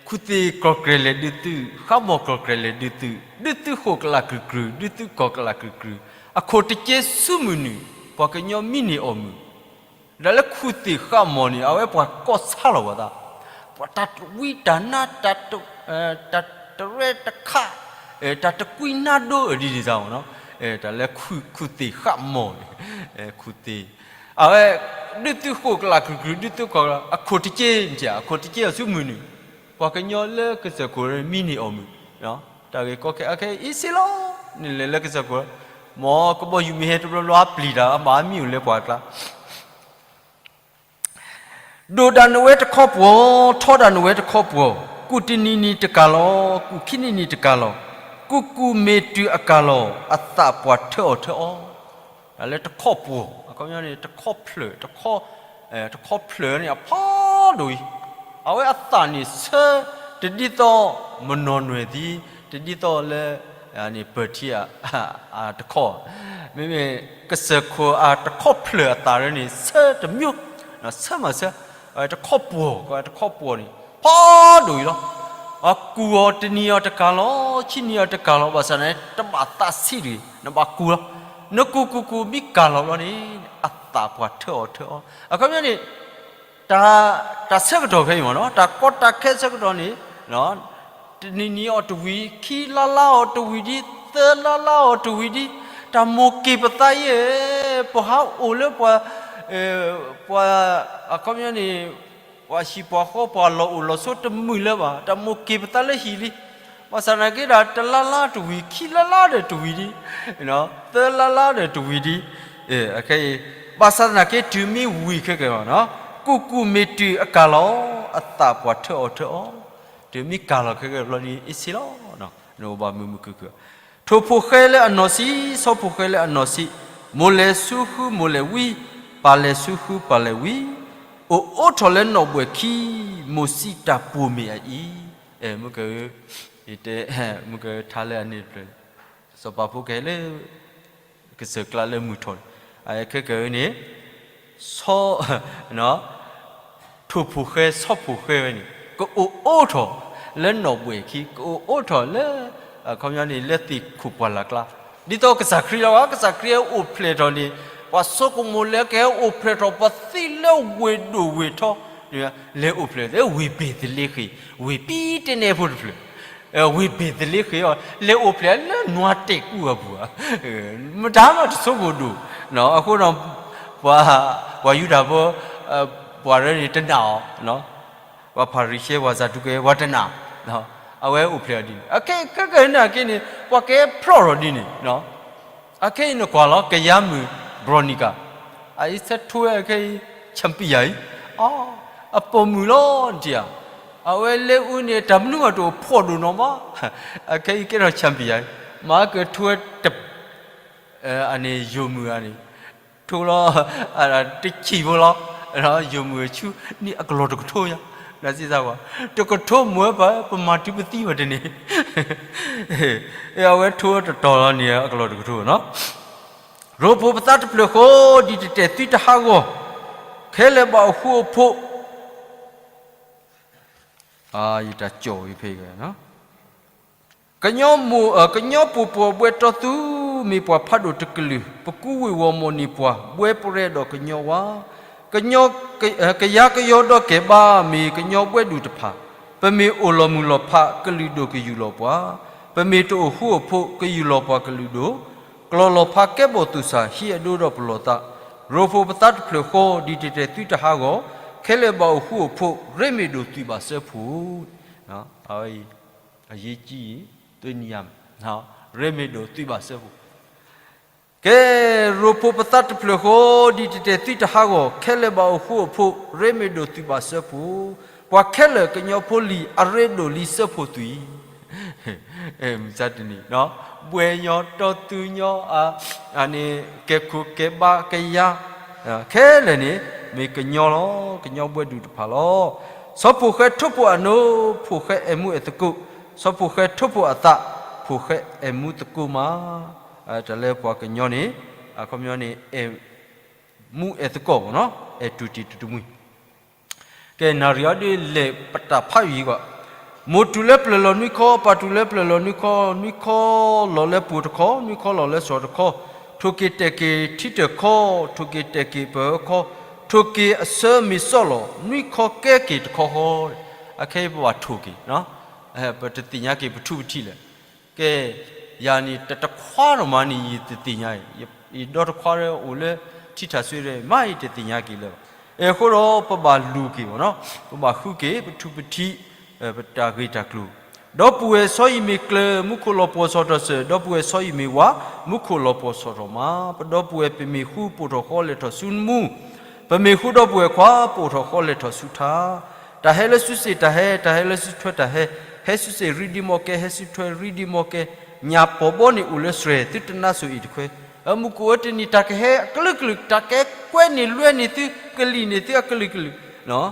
ခူၣ်သ့ၣ်ကျီၢ်ကြဲးလဲၤဒုးသုး, ဃါမီၢ်ကျီၢ်ကြဲးလဲၤဒုးသုး, ဒုးသုးဃိၣ်ကလးကြုာ်ကြုာ်, ဒုးသုးကီၢ်ကလးကြုာ်ကြုာ်, အခိၣ်တက့ဆူမုၢ်နုာ်, ပှၤကညီမံန့ၢ်အီၣ်မုၢ်, ဒီးလၢခူၣ်သ့ၣ်ဃါမီၢ်န့ၣ် အဝဲပှၤကီၢ်ဆါလီၤပှၤသး, ပှၤတၢ်ဝံတၢ်နါ, တၢ်တရဲတခး, တၢ်တကွံနါဒိအဒ်န့ၣ်သးမ့ၢ်နီၤ, တၢ်လၢခူၣ်သ့ၣ်ဃါမီၢ်န့ၣ်, ခူၣ်သ့ၣ် အဝဲ ဒုးသုးဃိၣ်ကလးကြုာ်ကြုာ်, ဒုးသုးကီၢ်, အခိၣ်တက့, အခိၣ်တက့အီၤဆူမုၢ်နုာ်, ပှၤကညီလၢကစၢၢ်ခိၣ်မံန့ၢ်အီၣ်မုၢ်, တၢ်ဂ့ၢ်ကီခဲအခဲအံၤစ့လီၤ, နလဲၤလၢကစၢၢ်ခိၣ်, မ်ကဘီယူၤမ့ၢ်ဟဲတဘျီဘျီ အပျံၤတၢ် အဘၣ်မံအိၣ်လၢပှၤကျါ ဒိၣ်ဒၣ်နဝဲတခီပှီၤ, ထီဒၣ်နဝဲတခီပှီၤ, ကူၣ်တနံၤနံၤတကၢ်လီၤ, ကူၣ်ခံနံၤနံၤတကၢ်လီၤ, ကူၣ်ကူၣ်မ့ၢ်တုၤအကၢ်လီၤ, အသးပှၢ်ထၢအီၤထၢအီၤ, တၢ်လၢတခီပှီၤ, အခီပညီန့ၣ် တခီဖျၢၣ်, တခီဖျၢၣ်န့ၣ် အဖးဒိၣ်အံၤ, အဝဲအသးန့ၣ်ဆၢ တဒ်သိးမနီၢ်နွဲၣ်သံ, တဒ်သိးလၢ ပၢၢ်ထံအတခီ, မ့မ့ၢ်ကစၢၢ်ခိၣ်အတခီဖျၢၣ်အသးရၢန့ၣ် ဆၢတမျိုး, ဆၢမးဆၢ, တခီပှီၤ, တခီပှီၤန့ၣ် ဖးဒိၣ်အံၤလီၤ. ကူၣ်အီၤတနံၤအီၤတကၢ်လီၤ, ဆံနံၤအီၤတကၢ်လီၤ, ဘၣ်ဆၣ်န့ၣ် တဘၣ်သးဆံးတဂ့ၤ, နဘၣ်ကူၣ်လီၤ. နကူၣ်ကူၣ်ကူၣ်မ့ၢ်ကၢ်လီၤဘျီန့ၣ် အသးပှၢ်ထၢအီၤထၢအီၤ, အခီပညီန့ၣ် တၢ်ဆၢကတီၢ်ခဲအံၤမ့ၢ်နီၤ, တၢ်ကီတၢ်ခဲဆၢကတီၢ်န့ၣ် တနံၤနံၤအီၤတဝံၤ, ခံလါလါအီၤတဝံၤဒံး, သၢလါလါအီၤတဝံၤဒံး, တၢ်မိၢ်က့ၤပသးယဲ, ပဟးအိၣ်လၢပှၤ, ပှၤ, အခီပညီန့ၣ် ပှၤဟံၣ်ပှၤဃီ ပှၤလီၤအိၣ်လီၤဆိတမုာ်လၢၤဘၣ်, တၢ်မိၢ်က့ၤပသးလၢဟံၣ်လံ. ဘၣ်ဆၣ်သနာ်က့ဒီး တလါလါတဝံၤ, ခံလါလါဒီးတဝံၤဒံး, သၢလါလါဒီးတဝံၤဒံး, အခဲအံၤ, ဘၣ်ဆၣ်သနာ်က့တုၤမ့ၢ်ဝံၤခဲကဲ, ကူၣ်ကူၣ်မ့ၢ်တုၤအကၢ်လီၤ, အသးပှၢ်ထၢအီၤထၢအီၤ, တုၤမ့ၢ်ကၢ်လီၤခဲကဲဘျီန့ၣ် အ့ၣ်စ့လီၤ, နအိၣ်ဘၣ်မုာ်မုာ်ခုၣ်ခုၣ်, ထိၣ်ဖိဃဲလၢအနီၢ်ဆံး, ဆီဖိဃဲလၢအနီၢ်ဆံး, မိၢ်လဲၤဆူဃုမိၢ်လဲၤဝံၤ, ပၢ်လဲၤဆူဃုပၢ်လဲၤဝံၤ အိၣ်အိးထီၣ်လၢနီၣ်ဘှဲၣ်ခံ, မိၢ်စံးတၢ်ပိာ်မ့ၢ်အအံၤ, မုၢ်က, ယတဲ, မုၢ်ကထါလၢအန့ၣ်တဖျၢၣ်, စီၤပၤဖိကဟဲလၢ ကစၢၢ်ကျါလၢမုၢ်ထီၣ်န့ၣ်, အခဲကနံၣ်န့ၣ်, ဆီ, ထိၣ်ဖိၣ်ဃဲ ဆီဖိၣ်ဃဲဝဲန့ၣ် ကအိၣ်အိးထီၣ်လၢနီၣ်ဘှဲၣ်ခံ, ကအိၣ်အိးထီၣ်လၢ အခီပညီန့ၣ် လၢသ့ၣ်ခိၣ်ပှၢ်လၢ်ကျါ, ဒ်သိးကစၢ်ခရံာ်လီၤ. ကစၢ်ခရံာ်ဟဲအိၣ်ဖျဲၣ်ထီၣ်န့ၣ် ပှၤဆိကမိၣ်လၢကဟဲအိၣ်ဖျဲၣ်ထီၣ် ပှၤသံလၢဝ့ၢ်ဒိၣ်ဝ့ၢ်ထီ, လဲၤအိၣ်ဖျဲၣ်လၢဝ့ၢ်ဘ့ၤသလ့ဃ့ၣ်, ဝ့ၢ်ပံတနဲဖိတဖျၢၣ်, ဝ့ၢ်ဘ့ၤသလ့ဃ့ၣ်အီၤ လဲၤအိၣ်ဖျဲၣ်လၢနွားတဲာ်ကူအပူၤဧါ, မတၤမးတဆိကမိၣ်ဒိၣ်, အဃိဒီး ပှၤ, ပှၤယူဒၤဖိ, ပှၤရၢန့ၣ်တနာ်အီၤ, ပှၤဖၤရံၤၡဲ ပှၤစၤဒူးကဲ ပှၤတနာ်, အဝဲအိၣ်ဖျဲၣ်အီၤဒ်န့ၣ်, အခဲကနံၣ်အံၤန့ၣ် ပှၤကဟဲဖျီၣ်ထီၣ်ဒ်န့ၣ်, အခဲအံၤနကွၢ်လီၤ ကယၤမုၣ် Veronica, အအံၤဆၢထူဝဲအခဲအံၤ champion အံၤ, အပိာ်မုၣ်လီၤနထံၣ်ဧါ, အဝဲလၢအူန့ၣ် တၢ်မနုၤမးတအိၣ်ဖှီၣ်ဒိၣ်နီၢ်ဘၣ်, အခဲအံၤကဲထီၣ် champion အံၤ, မၤကထူဝဲတ အန့ၣ်ယိာ်မုၢ်ဂၤန့ၣ်, ထိလီၤ, တဆံၣ်ဖိလီၤ, ယိာ်မုၢ်ဆူန့ၣ်အကလီၢ်တကထိညါ, နစံးစၢ်ကွၢ်, တကထိမ့ၢ်ဝဲပှၤ ပမၤတုၤပသံဘၣ်တန့ၣ်, အဝဲထိတတီၤလီၤန့ၣ် အကလီၢ်တကထိနီၤ, ရိဖှိပသးတဖျၢၣ်ဃီ, ဒ်တတဲာ်သုတဟးဂီၤ, ခဲလၢာ်ဘၣ်အိၣ်ဃူအိၣ်ဖိး ယတၢ်ကၠီၣ်ဖဲ ကညီမိၢ်, ကညီပိာ်ပှီၢ်ဘှဲတီသူ, မ့ၢ်ပှၤဖးဒိၣ်တကလုာ်, ပကူဝ့ၢ်ဝီၤမိၢ်န့ၢ်ပှၤ, ဘှဲပရဲဒီးကညီဝါ, ကညီ, ကယၤကယီဒီးကဲဘါ, မ့ၢ်ကညီဘှဲဒူၣ်တဖၣ်, ပမ့ၢ်အိၣ်လီၤမုၢ်လီၤဖးကလုာ်ဒိၣ်ကယူၢ်လီၤပှၤ, ပမ့ၢ်တအိၣ်ဃူအိၣ်ဖိးကယူၢ်လီၤပှၤကလုာ်ဒိၣ်, ကျီၢ်လီၤဖးကဲဘီၣ်သူၣ်စၢ် ဟံးအဒိဒီးပလီၢ်သး, ရိဖှိပသးတဖျၢၣ်ဃီ, ဒ်တတဲာ်သုတဟးဂီၤ, ခဲလၢာ်ဘၣ်အိၣ်ဃူအိၣ်ဖိး, ရ့မ့ၢ်ဒိၣ်သွံၣ်ဘၣ်စၢဖှိၣ် အဝဲအံၤ, အရေးကြီး, သွေးနံၤရမယ်, ရ့မ့ၢ်ဒိၣ်သွံၣ်ဘၣ်စၢဖှိၣ်, ကဲ, ရိဖှိပသးတဖျၢၣ်ဃီ, ဒ်တတဲာ်သုတဟးဂီၤ, ခဲလၢာ်ဘၣ်အိၣ်ဃူအိၣ်ဖိး, ရ့မ့ၢ်ဒိၣ်သွံၣ်ဘၣ်စၢဖှိၣ်, ပှၤခဲလၢာ်ကညီဖိလံၤ အရ့ဒိၣ်လံစၢဖှိၣ်သွံၣ် မုၢ်ဆါတနံၤ, ဘှဲညီတီသူညီ, န့ၣ်, ကဲခိၣ်ကဲဘါကယၤ, ခဲလၢာ်န့ၣ်, မ့ၢ်ကညီလီၤ, ကညီဘှဲဒူၣ်တဖၣ်လီၤ. ဆီဖိၣ်ဃဲထိၣ်ဖိအနိ, ဖိၣ်ဃဲအဲၣ်မူအဲၣ်သကိး, ဆီဖိၣ်ဃဲထိၣ်ဖိအသး, ဖိၣ်ဃဲအဲၣ်မူသကိးမး, တၢ်လၢပှၤကညီန့ၣ်, အခီပညီန့ၣ် အဲၣ်မူအဲၣ်သကိးဘၣ်နီၤ, အဲၣ်တူၢ်တံၢ်တူၢ်တမှံၤ ကဲ, နၣ်ရံၣ်အံၤဒ်လဲၣ် ပတၢ်ဖးယံၤကွၢ်, မိၢ်တူၢ်လၢပျၢၢ်လီၤနွံခီ, ပၢ်တူၢ်လၢပျၢၢ်လီၤနွံခီ, နွံခီလီၤလၢပှိၤတခီ, နွံခီလီၤလၢစီၤတခီ, ထိၣ်က့ၤတဲာ်က့ၤထံတၢၢ်ခီ, ထိၣ်က့ၤတဲာ်က့ၤပၢၤခီ, ထိၣ်က့ၤအဆၢမ့ၢ်စီလီၤ, နွံခီကဲက့ၤတခီဃီ, အခဲအံၤပဘၣ်ထိၣ်က့ၤ, ပတသ့ၣ်ညါက့ၤပထူပထံးလဲၣ် ကဲ, ယၤန့ၣ် တတခွါထီၣ်မးန့ၣ် ယတသ့ၣ်ညါအံၤ, ယဒီတခွါအိၣ်လၢထံထၣ်စွ့ဒီး မ့ၢ်ယတသ့ၣ်ညါက့ၤလၢၤဘၣ်. အဃိဒီးပဘၣ်လူၤက့ၤဘၣ်နီၤ, ပဘၣ်ဃုက့ၤ ပထူပထံး, ပတၢ်ဂ့ၢ်တၢ်ကျိၤ, ဒီပုၢ်ဝဲၢ်ဆီအံၤမ့ၢ်ကျၢၤ မူခိၣ်လီၤပှီၢ်ဆီၣ်ထီၣ်စၢၤ, ဒီပုၢ်ဝဲၢ်ဆီအံၤမ့ၢ်ဝၤ မူခိၣ်လီၤပှီၢ်ဆီၣ်ထီၣ်မး, ပဒီပုၢ်ဝဲၢ်ပမ့ၢ်ဃူ ပအိၣ်ထီၣ်ဃီလဲၤထီၣ်ဆူနမူ ပမ့ၢ်ဃူဒီပုၢ်ဝဲၢ်ခွါ ပအိၣ်ထီၣ်ဃီလဲၤထီၣ်ဆူထါ, တၢ်ဟဲလၢစုစ့ၣ်တၢ်ဟဲ, တၢ်ဟဲလၢစုထွဲတၢ်ဟဲ, ဟဲစုစ့ၣ်ရံဒံမီၢ်ကဲ, ဟဲစုထွဲရံဒံမီၢ်ကဲ, ညၣ်ပီာ်ဘီန့ၣ်အိၣ်လၢစှဲၤ သုတနါစိၤအ့ၣ်တခွဲ, မုၢ်ကအိၣ်ဝဲတနံၤ တၢ်ကဟဲအကလုာ်ကလုာ်, တၢ်ကဟဲကွဲန့ၢ်လွဲန့ၢ်သု, ကလံၣ်န့ၢ်သုအကလုာ်ကလုာ်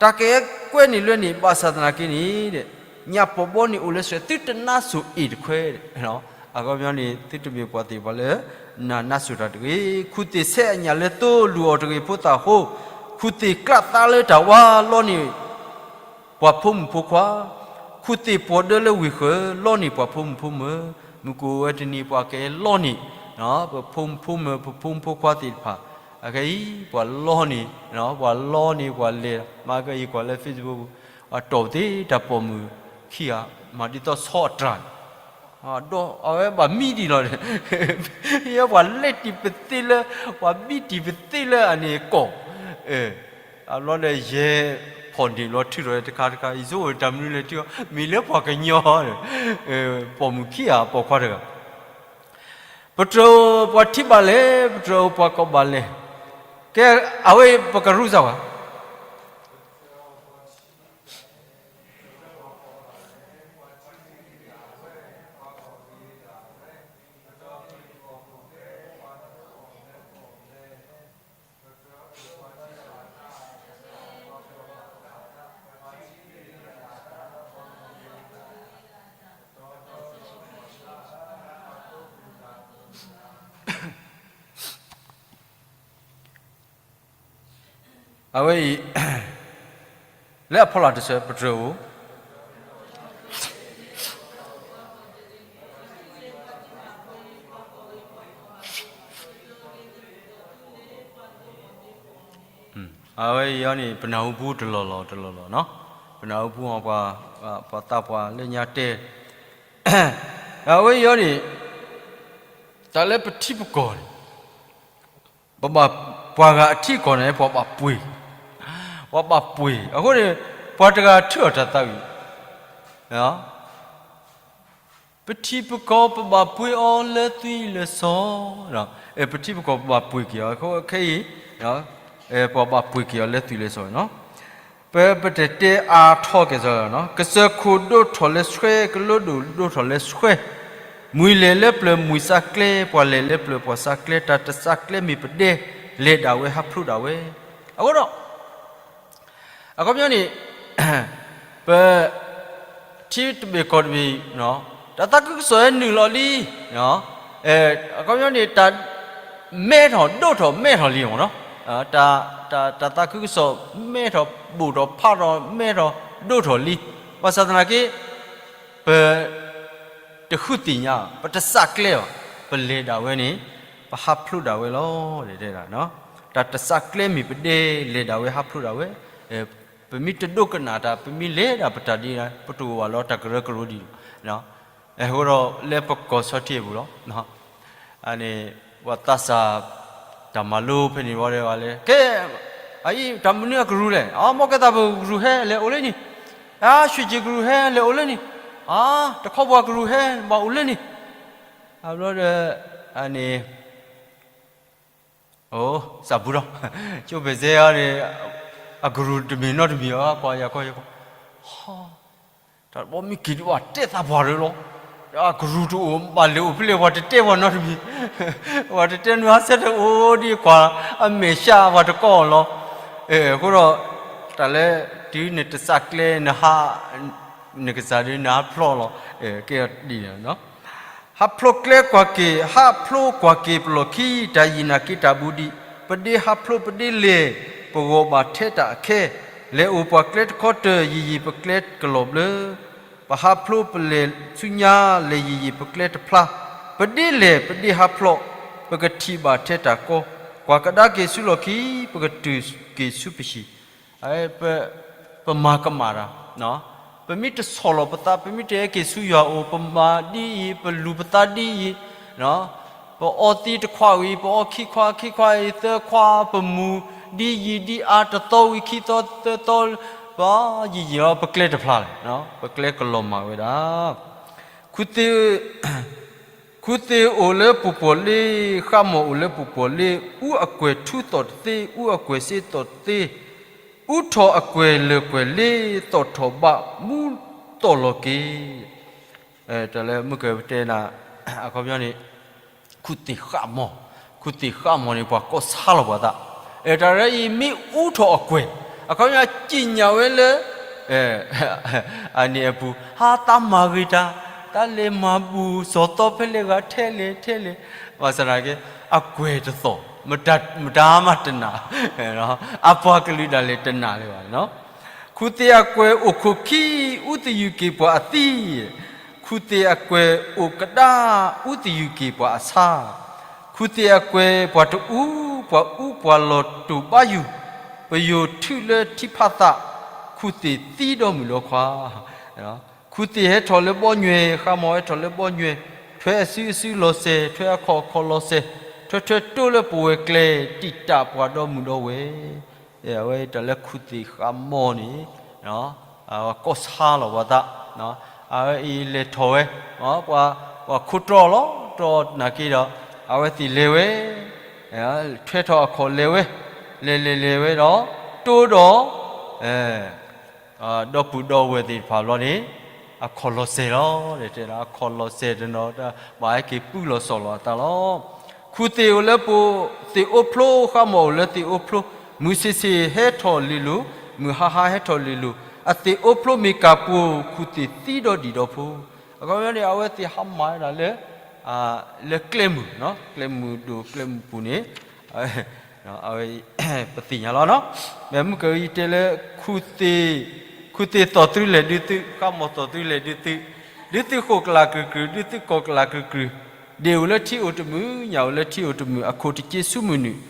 တၢ်ကဟဲကွဲန့ၢ်လွဲန့ၢ် ဘၣ်ဆၣ်သနာ်က့န့ၣ်, ညၣ်ပီာ်ဘီန့ၣ်အိၣ်လၢစှဲၤ သုတနါစိၤအ့ၣ်တခွဲ, အခီပညီန့ၣ် သုတမ့ၢ်ပှၤသ့ၣ်တဖၣ်လၢ နၤနါစိၤတၢ်တဂ့ၤ, ခူၣ်သ့ၣ်ဆဲးအညၣ်လၢသိ လူၤအီၤတဂ့ၤဖိသၣ်ဃိ, ခူၣ်သ့ၣ်ကျးသါလၢတၢ်ဝါ လီန့ၢ် ပှၤဖိမုၣ်ဖိခွါ, ခူၣ်သ့ၣ်ပှီၤဒၢလၢဝ့ၢ်ဃၢၤ လီန့ၢ်ပှၤဖိမုၣ်ဖိမုၣ်, မုၢ်ကအိၣ်ဝဲတနံၤ ပှၤကဟဲလီန့ၢ် ပဖိမုၣ်ဖိမုၣ် ပဖိမုၣ်ဖိခွါသ့ၣ်တဖၣ်, အခဲအံၤ ပှၤလီန့ၢ်, ပှၤလီန့ၢ် ပှၤလဲၤ, မ့ၢ်ကယံာ်ကွၢ်လၢ Facebook ပူၤ, ပှၤတီၢ်သ့တၢ်ပိာ်မုၣ်ခံဂၤ, မၤဒ်သိးဆီအတြၢ်န့ၣ် ဒီးအဝဲဘၣ်မံဒံးလီၤ, ယဲပှၤလဲၤတံၢ်ပသ့လၢ, ပှၤမံတံၢ်ပသ့လၢအန့ၣ်ကီၢ်, အဘျီဒီးယဲဖီၣ်န့ၢ်လီၤထုးထီၣ်တခါတခါ, ယဆိကမိၣ်တၢ်မနုၤလဲၣ်ထံ, မ့ၢ်လၢပှၤကညီ, ပိာ်မုၣ်ခံဂၤပိာ်ခွါတဂၤ, ပတြၢၤပှၤထံဘၣ်လဲၣ်, ပတြၢၤပှၤကီၢ်ဘၣ်လဲၣ်, ကဲ, အဝဲပကရူၢ်စၢ်ဝဲ အဝဲအံၤ လၢအဖီလာ်တဆၢ ပတြၢၤဧိၤ အဝဲအံၤန့ၣ် ပနၢ်ဟူပူတလီၢ်လီၢ်တလီၢ်လီၢ်နီၤ, ပနၢ်ဟူပူ ပှၤသးပှၢ်လၢညါတဲ, အဝဲအံၤန့ၣ် တၢ်လၢပထံပကီၢ်န့ၣ် ပဘၣ် ပှၤဂၤအထံအကီၢ်န့ၣ် ပှၤဘၣ်ပှ့ၤ, ပှၤဘၣ်ပှ့ၤ, အဃိန့ၣ် ပှၤတဂၤထုးအီၤတၢ်သးဝံၣ်, ပထံပကီၢ် ပဘၣ်ပှ့ၤအီၤလၢသွံၣ်လၢစီၤ, ပထံပကီၢ် ပဘၣ်ပှ့ၤက့ၤအီၤ ခဲအံၤ ပှၤဘၣ်ပှ့ၤက့ၤအီၤလၢသွံၣ်လၢစီၤနီၤ. ပ ပတတဲအါထီၣ်က့ၤစီၤ, ကစၢၢ်ခိၣ်ဒိၣ်ထီၣ်လၢဆှဲ, ကလိဒိၣ်ဒိၣ်ထီၣ်လၢဆှဲ, မှံၤလဲၤလၢပျၢၤမှံၤစၢ်ကျဲ, ပှၤလဲၤလၢပျၢၤပှၤစၢ်ကျဲ, တၢ်တစၢ်ကျဲမ့ၢ်ပဒဲ, လဲၤဒၣ်ဝဲဟးဖျိးဒၣ်ဝဲ, အဃိဒီး အခီပညီန့ၣ် ပ ထံတဘ့ၣ်ကီၢ်တဘ့ၣ် တၢ်သးခုကစီၣ်ဟဲနုာ်လီၤလံ, အခီပညီန့ၣ် တၢ်မဲထီၣ်ဒိၣ်ထီၣ်မဲထီၣ်လံမ့ၢ်နီၤ, တၢ် တၢ်သးခုကစီၣ်မဲထီၣ်ဘူးထီၣ်ဖးထီၣ်မဲထီၣ်ဒိၣ်ထီၣ်လံ, ဘၣ်ဆၣ်သနာ်က့ ပ တဃုသ့ၣ်ညါ, ပတစၢ်ကျဲဘၣ်, ပလဲၤဒၣ်ဝဲန့ၣ် ပဟးဖျိးဒၣ်ဝဲလီၤ. တၢ်တစၢ်ကျဲမ့ၢ်ပဒဲ လဲၤဒၣ်ဝဲဟးဖျိးဒၣ်ဝဲ, ပမ့ၢ်တဒိကနၣ်တၢ် ပမ့ၢ်လဲၤဒၣ်ပတၢ်ဒ်န့ၣ် ပတအိၣ်ဘၣ်လၢတၢ်ကရၢကရိဒ်, အဃိဒီးလၢပကီၢ်ဆီထံအပူၤလီၤ. န့ၣ် ပှၤသးစၢ် တၢ်မၤလိဖဲန့ၣ်ဝဲဒၣ်လဲၣ်, ကဲ အအံၤ တၢ်မနုၤအကရူၢ်လဲၣ်, အ မ်ကဲသးပကရူၢ်ဟဲလဲၤအိၣ်လၢန့ၣ်, အ ရွှ့ၣ်ကၠ့ၤကရူၢ်ဟဲလဲၤအိၣ်လၢန့ၣ်, အ တခီပှၤကရူၢ်ဟဲဘၣ်အိၣ်လၢန့ၣ်, အဘျီဒီး အန့ၣ် အိ စၢ်ဘူးထီၣ် ကၠိဖဲးစဲန့ၣ် အကရူၢ်တမ့ၢ်နီတမံၤ ကွၢ်ယၤကွၢ်ယၤကွၢ်, တၢ်တဘီမ့ၢ်က့ၤဒ်ပှၤတဲသးပှၢ်တၢ်လီၤ, အကရူၢ်တအိၣ်ဘၣ်လဲၤအိၣ်ဖဲလဲၣ် ပှၤတတဲပှၤနီတမံၤ, ပှၤတတဲနုၤဟးဆၢထၢၣ်အိၣ်ဒ်ကွၢ် အမဲာ်ဆှးပှၤတကိးအီၤလီၤ. အဃိဒီး တၢ်လၢ တုၤနတစၢ်ကျဲ နဟး နကစၢ်ဒ်နဟးဖျိးလီၤ, ကဲဒ်န့ၣ် ဟးဖျိးကျဲကွၢ်က့ၤ, ဟးဖျိးကွၢ်က့ၤပလီၢ်ခံ, တၢ်ယံာ်နာ်က့တၢ်ဘူးဒံး, ပဒ့ဟးဖျိးပဒ့လဲၤ, ပဂီၢ်ဘၣ်ထဲတၢ်အခဲ, လဲၤအိၣ်ပှၤကျဲတခီတၢၢ်, ယံာ်ယံာ်ပကျဲကလီၤဘျၢ, ပဟးဖျိးပလဲၤဆူညါ, လဲၤယံာ်ယံာ်ပကျဲတဖျါ, ပဒ့လဲၤ ပဒ့ဟးဖျိး, ပကထံၣ်ဘၣ်ထဲတၢ်ကီ, ကွၢ်ကဒါက့ၤဆူလီၢ်ခံ, ပကတုၤက့ၤဆူပဟံၣ် ပ ပမၤကမၣ်တၢ်, ပမ့ၢ်တဆီၣ်လီၤပသး, ပမ့ၢ်တဟဲက့ၤဆူယွၤအအိၣ်, ပမၤဒ်အံၤ, ပလူၤပသးဒ်အံၤ, ပအီသံတခွးဝံၤ, ပအီခံခွး, ခံခွးအံၤသၢခွး, ပမူဒ်ယံာ်ဒ်အါတသီဝံၤ, ခံသီသၢသီ, ပယံာ်ယံာ်လီၤ ပကျဲတဖျါလဲၣ်, ပကျဲကလီၤမၢ်ဝဲဒၣ် ခူသ့ၣ် ခူသ့ၣ်အိၣ်လၢပူၤပှီၤလ့, ဃါမီၢ်အိၣ်လၢပူၤပှီၤလ့, အူအကွဲၢ်ထူသီၣ်တသ့, အူအကွဲၢ်စ့သီၣ်တသ့, အူထီၣ်အကွဲၢ်လၢာ်ကွဲၢ်လ့, သီၣ်ထီၣ်ဘၣ်မူသီၣ်လီၤက့ၤ တၢ်လၢမုၢ်ကပတဲနၤ အခီပညီန့ၣ် ခူသ့ၣ်ဃးမီၢ်, ခူသ့ၣ်ဃးမီၢ်န့ၣ် ပှၤကိးဆါလီၤပှၤသး, တၢ်လၢအံၤမ့ၢ်အူထီၣ်အကွဲၢ်, အခီပညီကံၣ်ညါဝဲလၢ အန့ၣ်အပူၤ ဟးသးမၤဂ့ၤတၢ်, သးလဲၤမၤဘူၣ်စီၤသီဖဲလဲၣ်ဂၤထဲလဲၣ်ထဲလဲၣ်, ဘၣ်ဆၣ်သနာ်က့ အကွဲၢ်တသီၣ်, မတၤမးတနာ်, အပှၤကလုာ်ဒၣ်လဲာ်တနာ်လၢၤဘၣ် ခူသ့ၣ်အကွဲၢ်အိၣ်ခိၣ်ခံ, အူသယုၢ်က့ၤပှၤအသံ, ခူသ့ၣ်အကွဲၢ်အိၣ်ကဒါ, အူသယုၢ်က့ၤပှၤအဆါ, ခူသ့ၣ်အကွဲၢ်ပှၤတအူ, ပှၤအူပှၤလီၢ်တိၢ်ဘါယူၢ်, ပယိၤထုးလၢထံဖးသး, ခူသ့ၣ်သံဒီမုၣ်ဒီခွါ ခူသ့ၣ်ဟဲထီၣ်လၢဘီညွဲၣ်, ဃါမီၢ်ဟဲထီၣ်လၢဘီညွဲၣ်, ထွဲအစုအစုလီၤစဲၤ, ထွဲအခီၣ်အခီၣ်လီၤစဲၤ, ထွဲထွဲတိလၢပဝဲၤကျဲ, တံာ်တာ်ပှၤဒီမုၣ်ဒီဝဲၢ်, အဝဲတၢ်လၢခူသ့ၣ်ဃးမီၢ်န့ၣ် ကိးဆါလီၤပှၤသး, အဝဲအံၤလဲၤထီၣ်ဝဲ, ပှၤခိးတြီလီၤတြီနာ်က့ဒီး အဝဲသ့ၣ်လဲၤဝဲ, ထွဲထီၣ်အခီၣ်လဲၤဝဲ, လဲၤလဲၤလဲၤဝဲဒီး တိဒီး ဒီပုၢ်ဒီဝဲၢ်သ့ၣ်တဖၣ်ဘျီန့ၣ် အခီၣ်လီၤစဲၤလီၤ, တဲဒၣ်အခီၣ်လီၤစဲၤတနီၤ ဘၣ်ဟဲက့ၤပုၢ်လီၤစီၣ်လီၤအသးလီၤ. ခူသ့ၣ်အိၣ်လၢပူၤသ့ၣ်အိဖျိ, ဃါမီၢ်အိၣ်လၢသ့ၣ်အိဖျိ, မုၢ်ဆ့ၣ်ဆ့ၣ်ဟဲထီၣ်လံၤလိၤ, မုၢ်ဟါဟါဟဲထီၣ်လံၤလိၤ, အသ့ၣ်အိဖျိမ့ၢ်ကၢ်ပူၤ, ခူသ့ၣ်သံဒီဒံၣ်ဒီဖိ, အခီပညီန့ၣ် အဝဲသ့ၣ်ဟးမၤဝဲဒၣ်လၢ လၢကျဲမုၢ်, ကျဲမုၢ်ဒိၣ်ကျဲမုၢ်ပူၤန့ၣ် အဝဲ ပသ့ၣ်ညါလီၤနီၤ. မ့ၢ်မုၢ်ကယတဲလၢ ခူၣ်သ့ၣ်သီၣ်သုလဲၤဒုးသု, ဃါမီၤသီၣ်သုလဲၤဒုးသု, ဒုးသုကိးကလးကရုၢ်ကရုၢ်, ဒုးသုကိးကလးကရုၢ်ကရုၢ်, ဒ့ၣ်အိၣ်လၢထံအိၣ်တမုာ်, ညၣ်အိၣ်လၢထံအိၣ်တမုာ်, အခိၣ်တက့ဆူမုၢ်နုာ်,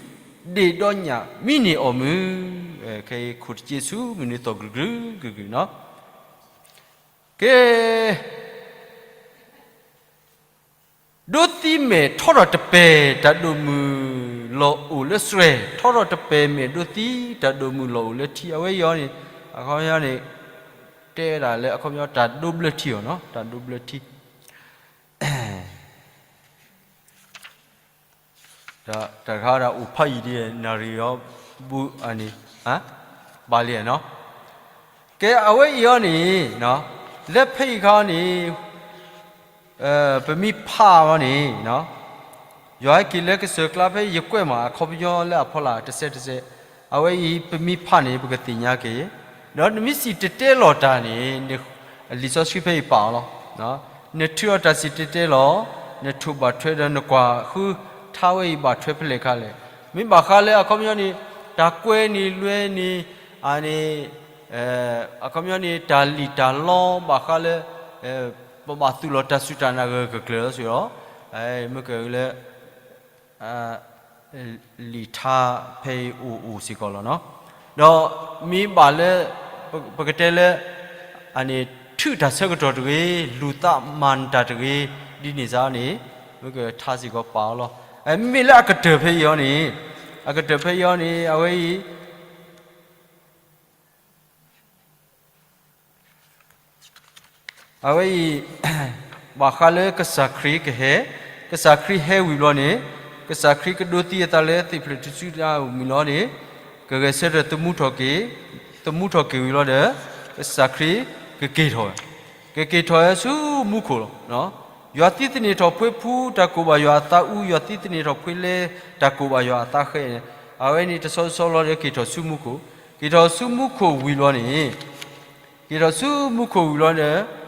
ဒ့ၣ်ဒီးညၣ်မံန့ၢ်အီၣ်မုာ်, ခဲအံၤခိၣ်တက့ဆူမုၢ်နုာ်သီၣ်ကရုၢ်ကရုၢ်ကရုၢ်နီၤ. ကဲ ဒိးသံမဲာ်ထီထီၣ်တပဲာ် တၢ်ဒိၣ်မုၢ်လီၤအိၣ်လၢစရဲၤ, ထီထီၣ်တပဲာ်မဲာ်ဒိးသံ တၢ်ဒိၣ်မုၢ်လီၤအိၣ်လၢထံ, အဝဲအံၤအီၤန့ၣ် အခီပညီန့ၣ် တဲဝဲဒၣ်လၢအခီပညီတၢ်ဒိးဘျၢထံအီၤနီၤ, တၢ်ဒိးဘျၢထံ တၢ်တခါဒၣ်အိၣ်ဖးယံာ်ဒ်နၣ်ရံၣ်အီၤ ဘူးအန့ၣ် ဘၣ်လံနီၤ. ကဲအဝဲအံၤအီၤန့ၣ် လၢဖဲအံၤခါအီၤန့ၣ် ပမ့ၢ်ဖးအီၤန့ၣ် ယွၤဟဲက့ၤလၢကစၢၢ်ကျါဖဲယကွဲးမး အခီပညီလၢအဖီလာ်တစဲးတစဲး, အဝဲအံၤပမ့ၢ်ဖးန့ၣ် ပကသ့ၣ်ညါက့ၤ, ဒီးနမ့ၢ်စံၣ်တဲၤတဲလီၤတၢ်န့ၣ် လံာ်စီဆှံဖဲအံၤပာ်အီၤလီၤ. နထုးအီၤတၢ်စံၣ်တဲၤတဲလီၤ, နထိၣ်ဘၣ်ထွဲဒီးနကွၢ်ဃုထါဝဲအံၤဘၣ်ထွဲဖဲလဲၣ်ခါလဲၣ်. မ့ၢ်ဘၣ်ဃးလၢအခီပညီန့ၣ် တၢ်ကွဲးန့ၣ်လွဲန့ၣ် အန့ၣ် အခီပညီန့ၣ် တၢ်လံၣ်တၢ်လီဘၣ်ဃးလၢ ပဘၣ်သူၣ်လီၤတၢ်စူၢ်တၢ်နာ်ဂၢၢ်ဂၢၢ်ကျၢၤလီၤစ့ၢ်ဒီး မ့ၢ်ကလၢ လံာ်ထါဖဲအံၤအိၣ်အိၣ်စ့ၢ်ကီးလီၤနီၤ. ဒီးမ့ၢ်ဘၣ်လၢ ပကတဲလၢ အန့ၣ် ထုးတၢ်ဆၢကတီၢ်တဂ့ၤ, လူၤသးမၤနတၢ်တဂ့ၤ, ဒ်န့ၣ်စ့ၢ်န့ၣ် မ့ၢ်ကထါစ့ၢ်ကီးပာ်အီၤလီၤ. မ့မ့ၢ်လၢအကတၢၢ်ဖဲအံၤအီၤန့ၣ် အကတၢၢ်ဖဲအံၤအီၤန့ၣ် အဝဲအံၤ အဝဲအံၤ ဘၣ်ဃးလၢကစၢ်ခရံာ်ကဟဲ, ကစၢ်ခရံာ်ဟဲဝံၤဘျီန့ၣ် ကစၢ်ခရံာ်ကဒိးသံအသးလၢသ့ၣ်ဖျၢၣ်ထူၣ်စုညါအမုၢ်လီၤန့ၣ် ကဂဲၤဆၢထၢၣ်သမူထီၣ်က့ၤ, သမူထီၣ်က့ၤဝံၤလီၤဒီး ကစၢ်ခရံာ်ကက့ၤထီၣ်ဝဲ, ကက့ၤထီၣ်ဝဲဆူမူခိၣ်လီၤ. ယွၤသံသန့ၤထီၣ်ဖှံဖုတၢ်ကိၢ်ဘၣ်ယွၤအသးအူ, ယွၤသံသန့ၤထီၣ်ဖှံလဲတၢ်ကိၢ်ဘၣ်ယွၤအသးဃဲန့ၣ်, အဝဲန့ၣ်တဆီဆီလီၤဒီးက့ၤထီၣ်ဆူမူခိၣ်, က့ၤထီၣ်ဆူမူခိၣ်ဝံၤလီၤန့ၣ် က့ၤထီၣ်ဆူမူခိၣ်ဝံၤလီၤ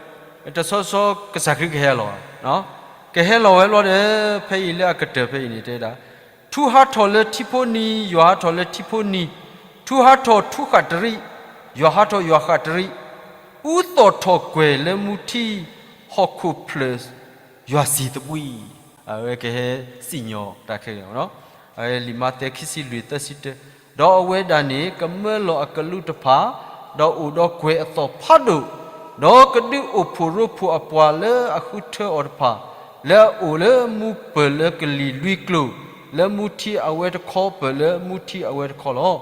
ဒီး တဆီဆီကစၢ်ခရံာ်ကဟဲလီၤ, ကဟဲလီၤဝဲလီၤဒီး ဖဲအံၤလၢအကတၢၢ်ဖဲအံၤန့ၣ်တဲဒၣ်, ထူဟးထီၣ်လၢထံဖိနံၤ, ယွၤဟးထီၣ်လၢထံဖိနံၤ, ထူဟးထီၣ်ထူဃၣ်တရံး, ယွၤဟးထီၣ်ယွၤဃၣ်တရံး, အူသီၣ်ထီၣ်ကွဲၤလၢမူထံ ဟီၣ်ခိၣ်ဖျၢၣ် ယွၤစံၣ်သဘှံး, အဝဲကဟဲစံၣ်ညီၣ်တၢ်ခဲလၢာ်, အဝဲလံာ်မးသဲခံဆံလွံၢ်သၢဆံတၢ, ဒီးအဝဲဒၣ်န့ၣ် ကမၢလီၤအကလူးတဖၣ်, ဒီးအိၣ်ဒီးကွဲၤအသီၣ်ဖးဒိၣ်, ဒီးကဒုးအိၣ်ဖှိၣ်ရိဖှိၣ်အပှၤလၢအဃုထၢအီၤတဖၣ်, လၢအအိၣ်လၢမူပၢၢ်လၢကလံၤလွံၢ်ကျိၤ, လၢမူထံအဝဲတခီပၢၢ်လၢမူထံအဝဲတခီလီၤ.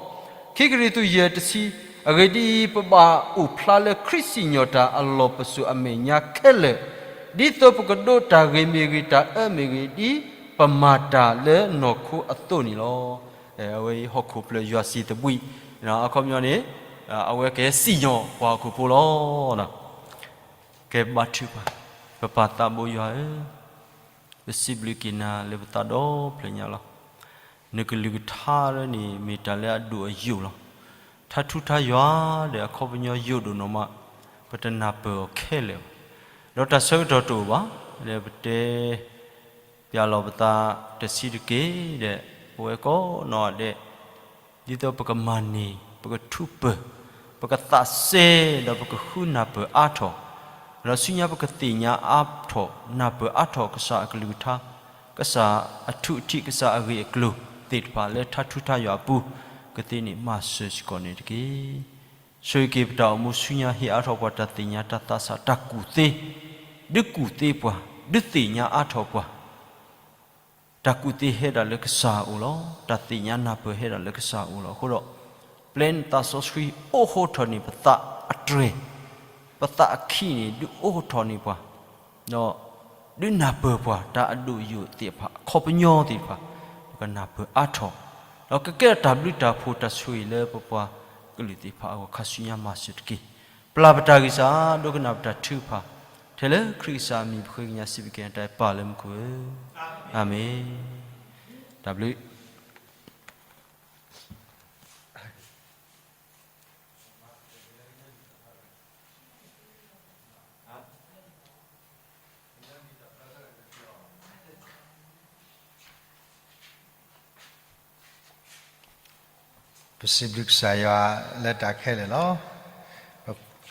ခံကရံၣ်သူးယဲၢ်တဆံ, အဂ့ၢ်ဒ်အံၤ, ပဘၣ်အိၣ်ဖျါလၢခရံာ်စံၣ်ညီၣ်တၢ်အလီၢ်ပစိာ်အမဲာ်ညါခဲလၢာ်, ဒ်သိးပကဒိးတၢ်ဂ့ၤမ့ၢ်ဂ့ၤ, တၢ်အၢမ့ၢ်ဂ့ၤ, ဒ်ပမၤတၢ်လၢနီၢ်ခိအသိးန့ၣ်လီၤ. အဝဲအံၤဟီၣ်ခိၣ်ဖျၢၣ်ယွၤစံၣ်သဘှံး, အခီပညီန့ၣ် အဝဲကဟဲစံၣ်ညီၣ်ပှၤဟီၣ်ခိၣ်ဖိလီၤ. ကဲဘါထုကဖၣ်, ပပၢ်သးဘိယွၤဧၢ, ပစံးဘျုးက့ၤနၤလၢပသးဒီဖျၢၣ်ညါလီၤ. နကလုၢ်ကထါလၢန့ၣ် မ့ၢ်တၢ်လၢအဒိၣ်အယိာ်လီၤ. ထါထူထါယွၤဒီးအခီပညီယိာ်ဒိၣ်နီၢ်မး, ပတနၢ်ပၢၢ်အီၤခဲလၢာ်ဘၣ်. ဒီးတၢ်ဆၢကတီၢ်တအိၣ်ဘၣ်, လၢပတဲ ပျၢ်လီၤပသးတဆံးတက့ၢ်ဒီး ပဝဲကိးနီၢ်ဂၤဒဲး ဒ်သိးပကမၤန့ၢ် ပကထူးပၢၢ် ပကသးစဲဒီးပကဃုနၢ်ပၢၢ်အါထီၣ်, ဒီးဆူညါပကသ့ၣ်ညါအါထီၣ် နၢ်ပၢၢ်အါထီၣ်ကစၢ်အကလုၢ်ကထါ, ကစၢ်အထူးအထံး ကစၢ်အဂ့ၢ်အကျိၤသ့ၣ်တဖၣ်လၢထါထူထါယွၤအပူၤ ကသ့န့ၣ်မၤစၢၤစ့ၢ်ကီးန့ၣ်တက့ၢ်. ဆိၣ်ဂ့ၤက့ၤပတၢ်အိၣ်မူဆူညါ ဟ့ၣ်အါထီၣ်ပှၤတၢ်သ့ၣ်ညါတၢ်သးဆးတၢ်ကူၣ်သ့, ဒုးကူၣ်သ့ပှၤ, ဒုးသ့ၣ်ညါအါထီၣ်ပှၤ တၢ်ကူၣ်သ့ဟဲဒၣ်လၢကစၢ်အအိၣ်လီၤ. တၢ်သ့ၣ်ညါနၢ်ပၢၢ်ဟဲဒၣ်လၢကစၢ်အအိၣ်လီၤ. အဃိဒီး ပျဲနသးစီဆှံအိးထီၣ်န့ၢ်ပသးအတြဲၤ, ပသးအခံန့ၣ် ဒုးအိးထီၣ်န့ၢ်ပှၤ, ဒီး ဒုးနၢ်ပၢၢ်ပှၤ တၢ်အဒိၣ်ယိာ်သ့ၣ်တဖၣ် အခီပညီသ့ၣ်တဖၣ် ပကနၢ်ပၢၢ်အါထီၣ်, ဒီးကကဲထီၣ်တၢ်ဘျုးတၢ်ဖှိၣ်တၢ်ဆိၣ်ဂ့ၤလၢပပှၤကလုာ်သ့ၣ်တဖၣ်အဂီၢ် ခါဆူညါမၤစၢၤတက့ၢ်. ပျၢ်ပတၢ်ဂံၢ်စၢ် ဒိကနၣ်ပတၢ်ထုကဖၣ်, ထဲလၢခရံာ်ကစၢ်အမံၤ ပဃ့ကညးစံးဘျုးက့ၤနၤတၢ်အဲၣ်ပၢ်လၢမူခိၣ်ဧၢ, အၤမ့ၣ်. တၢ်ဘျုး ပစံးဘျုးကစၢ်ယွၤလၢတၢ်ခဲလၢာ်လီၤ. ပ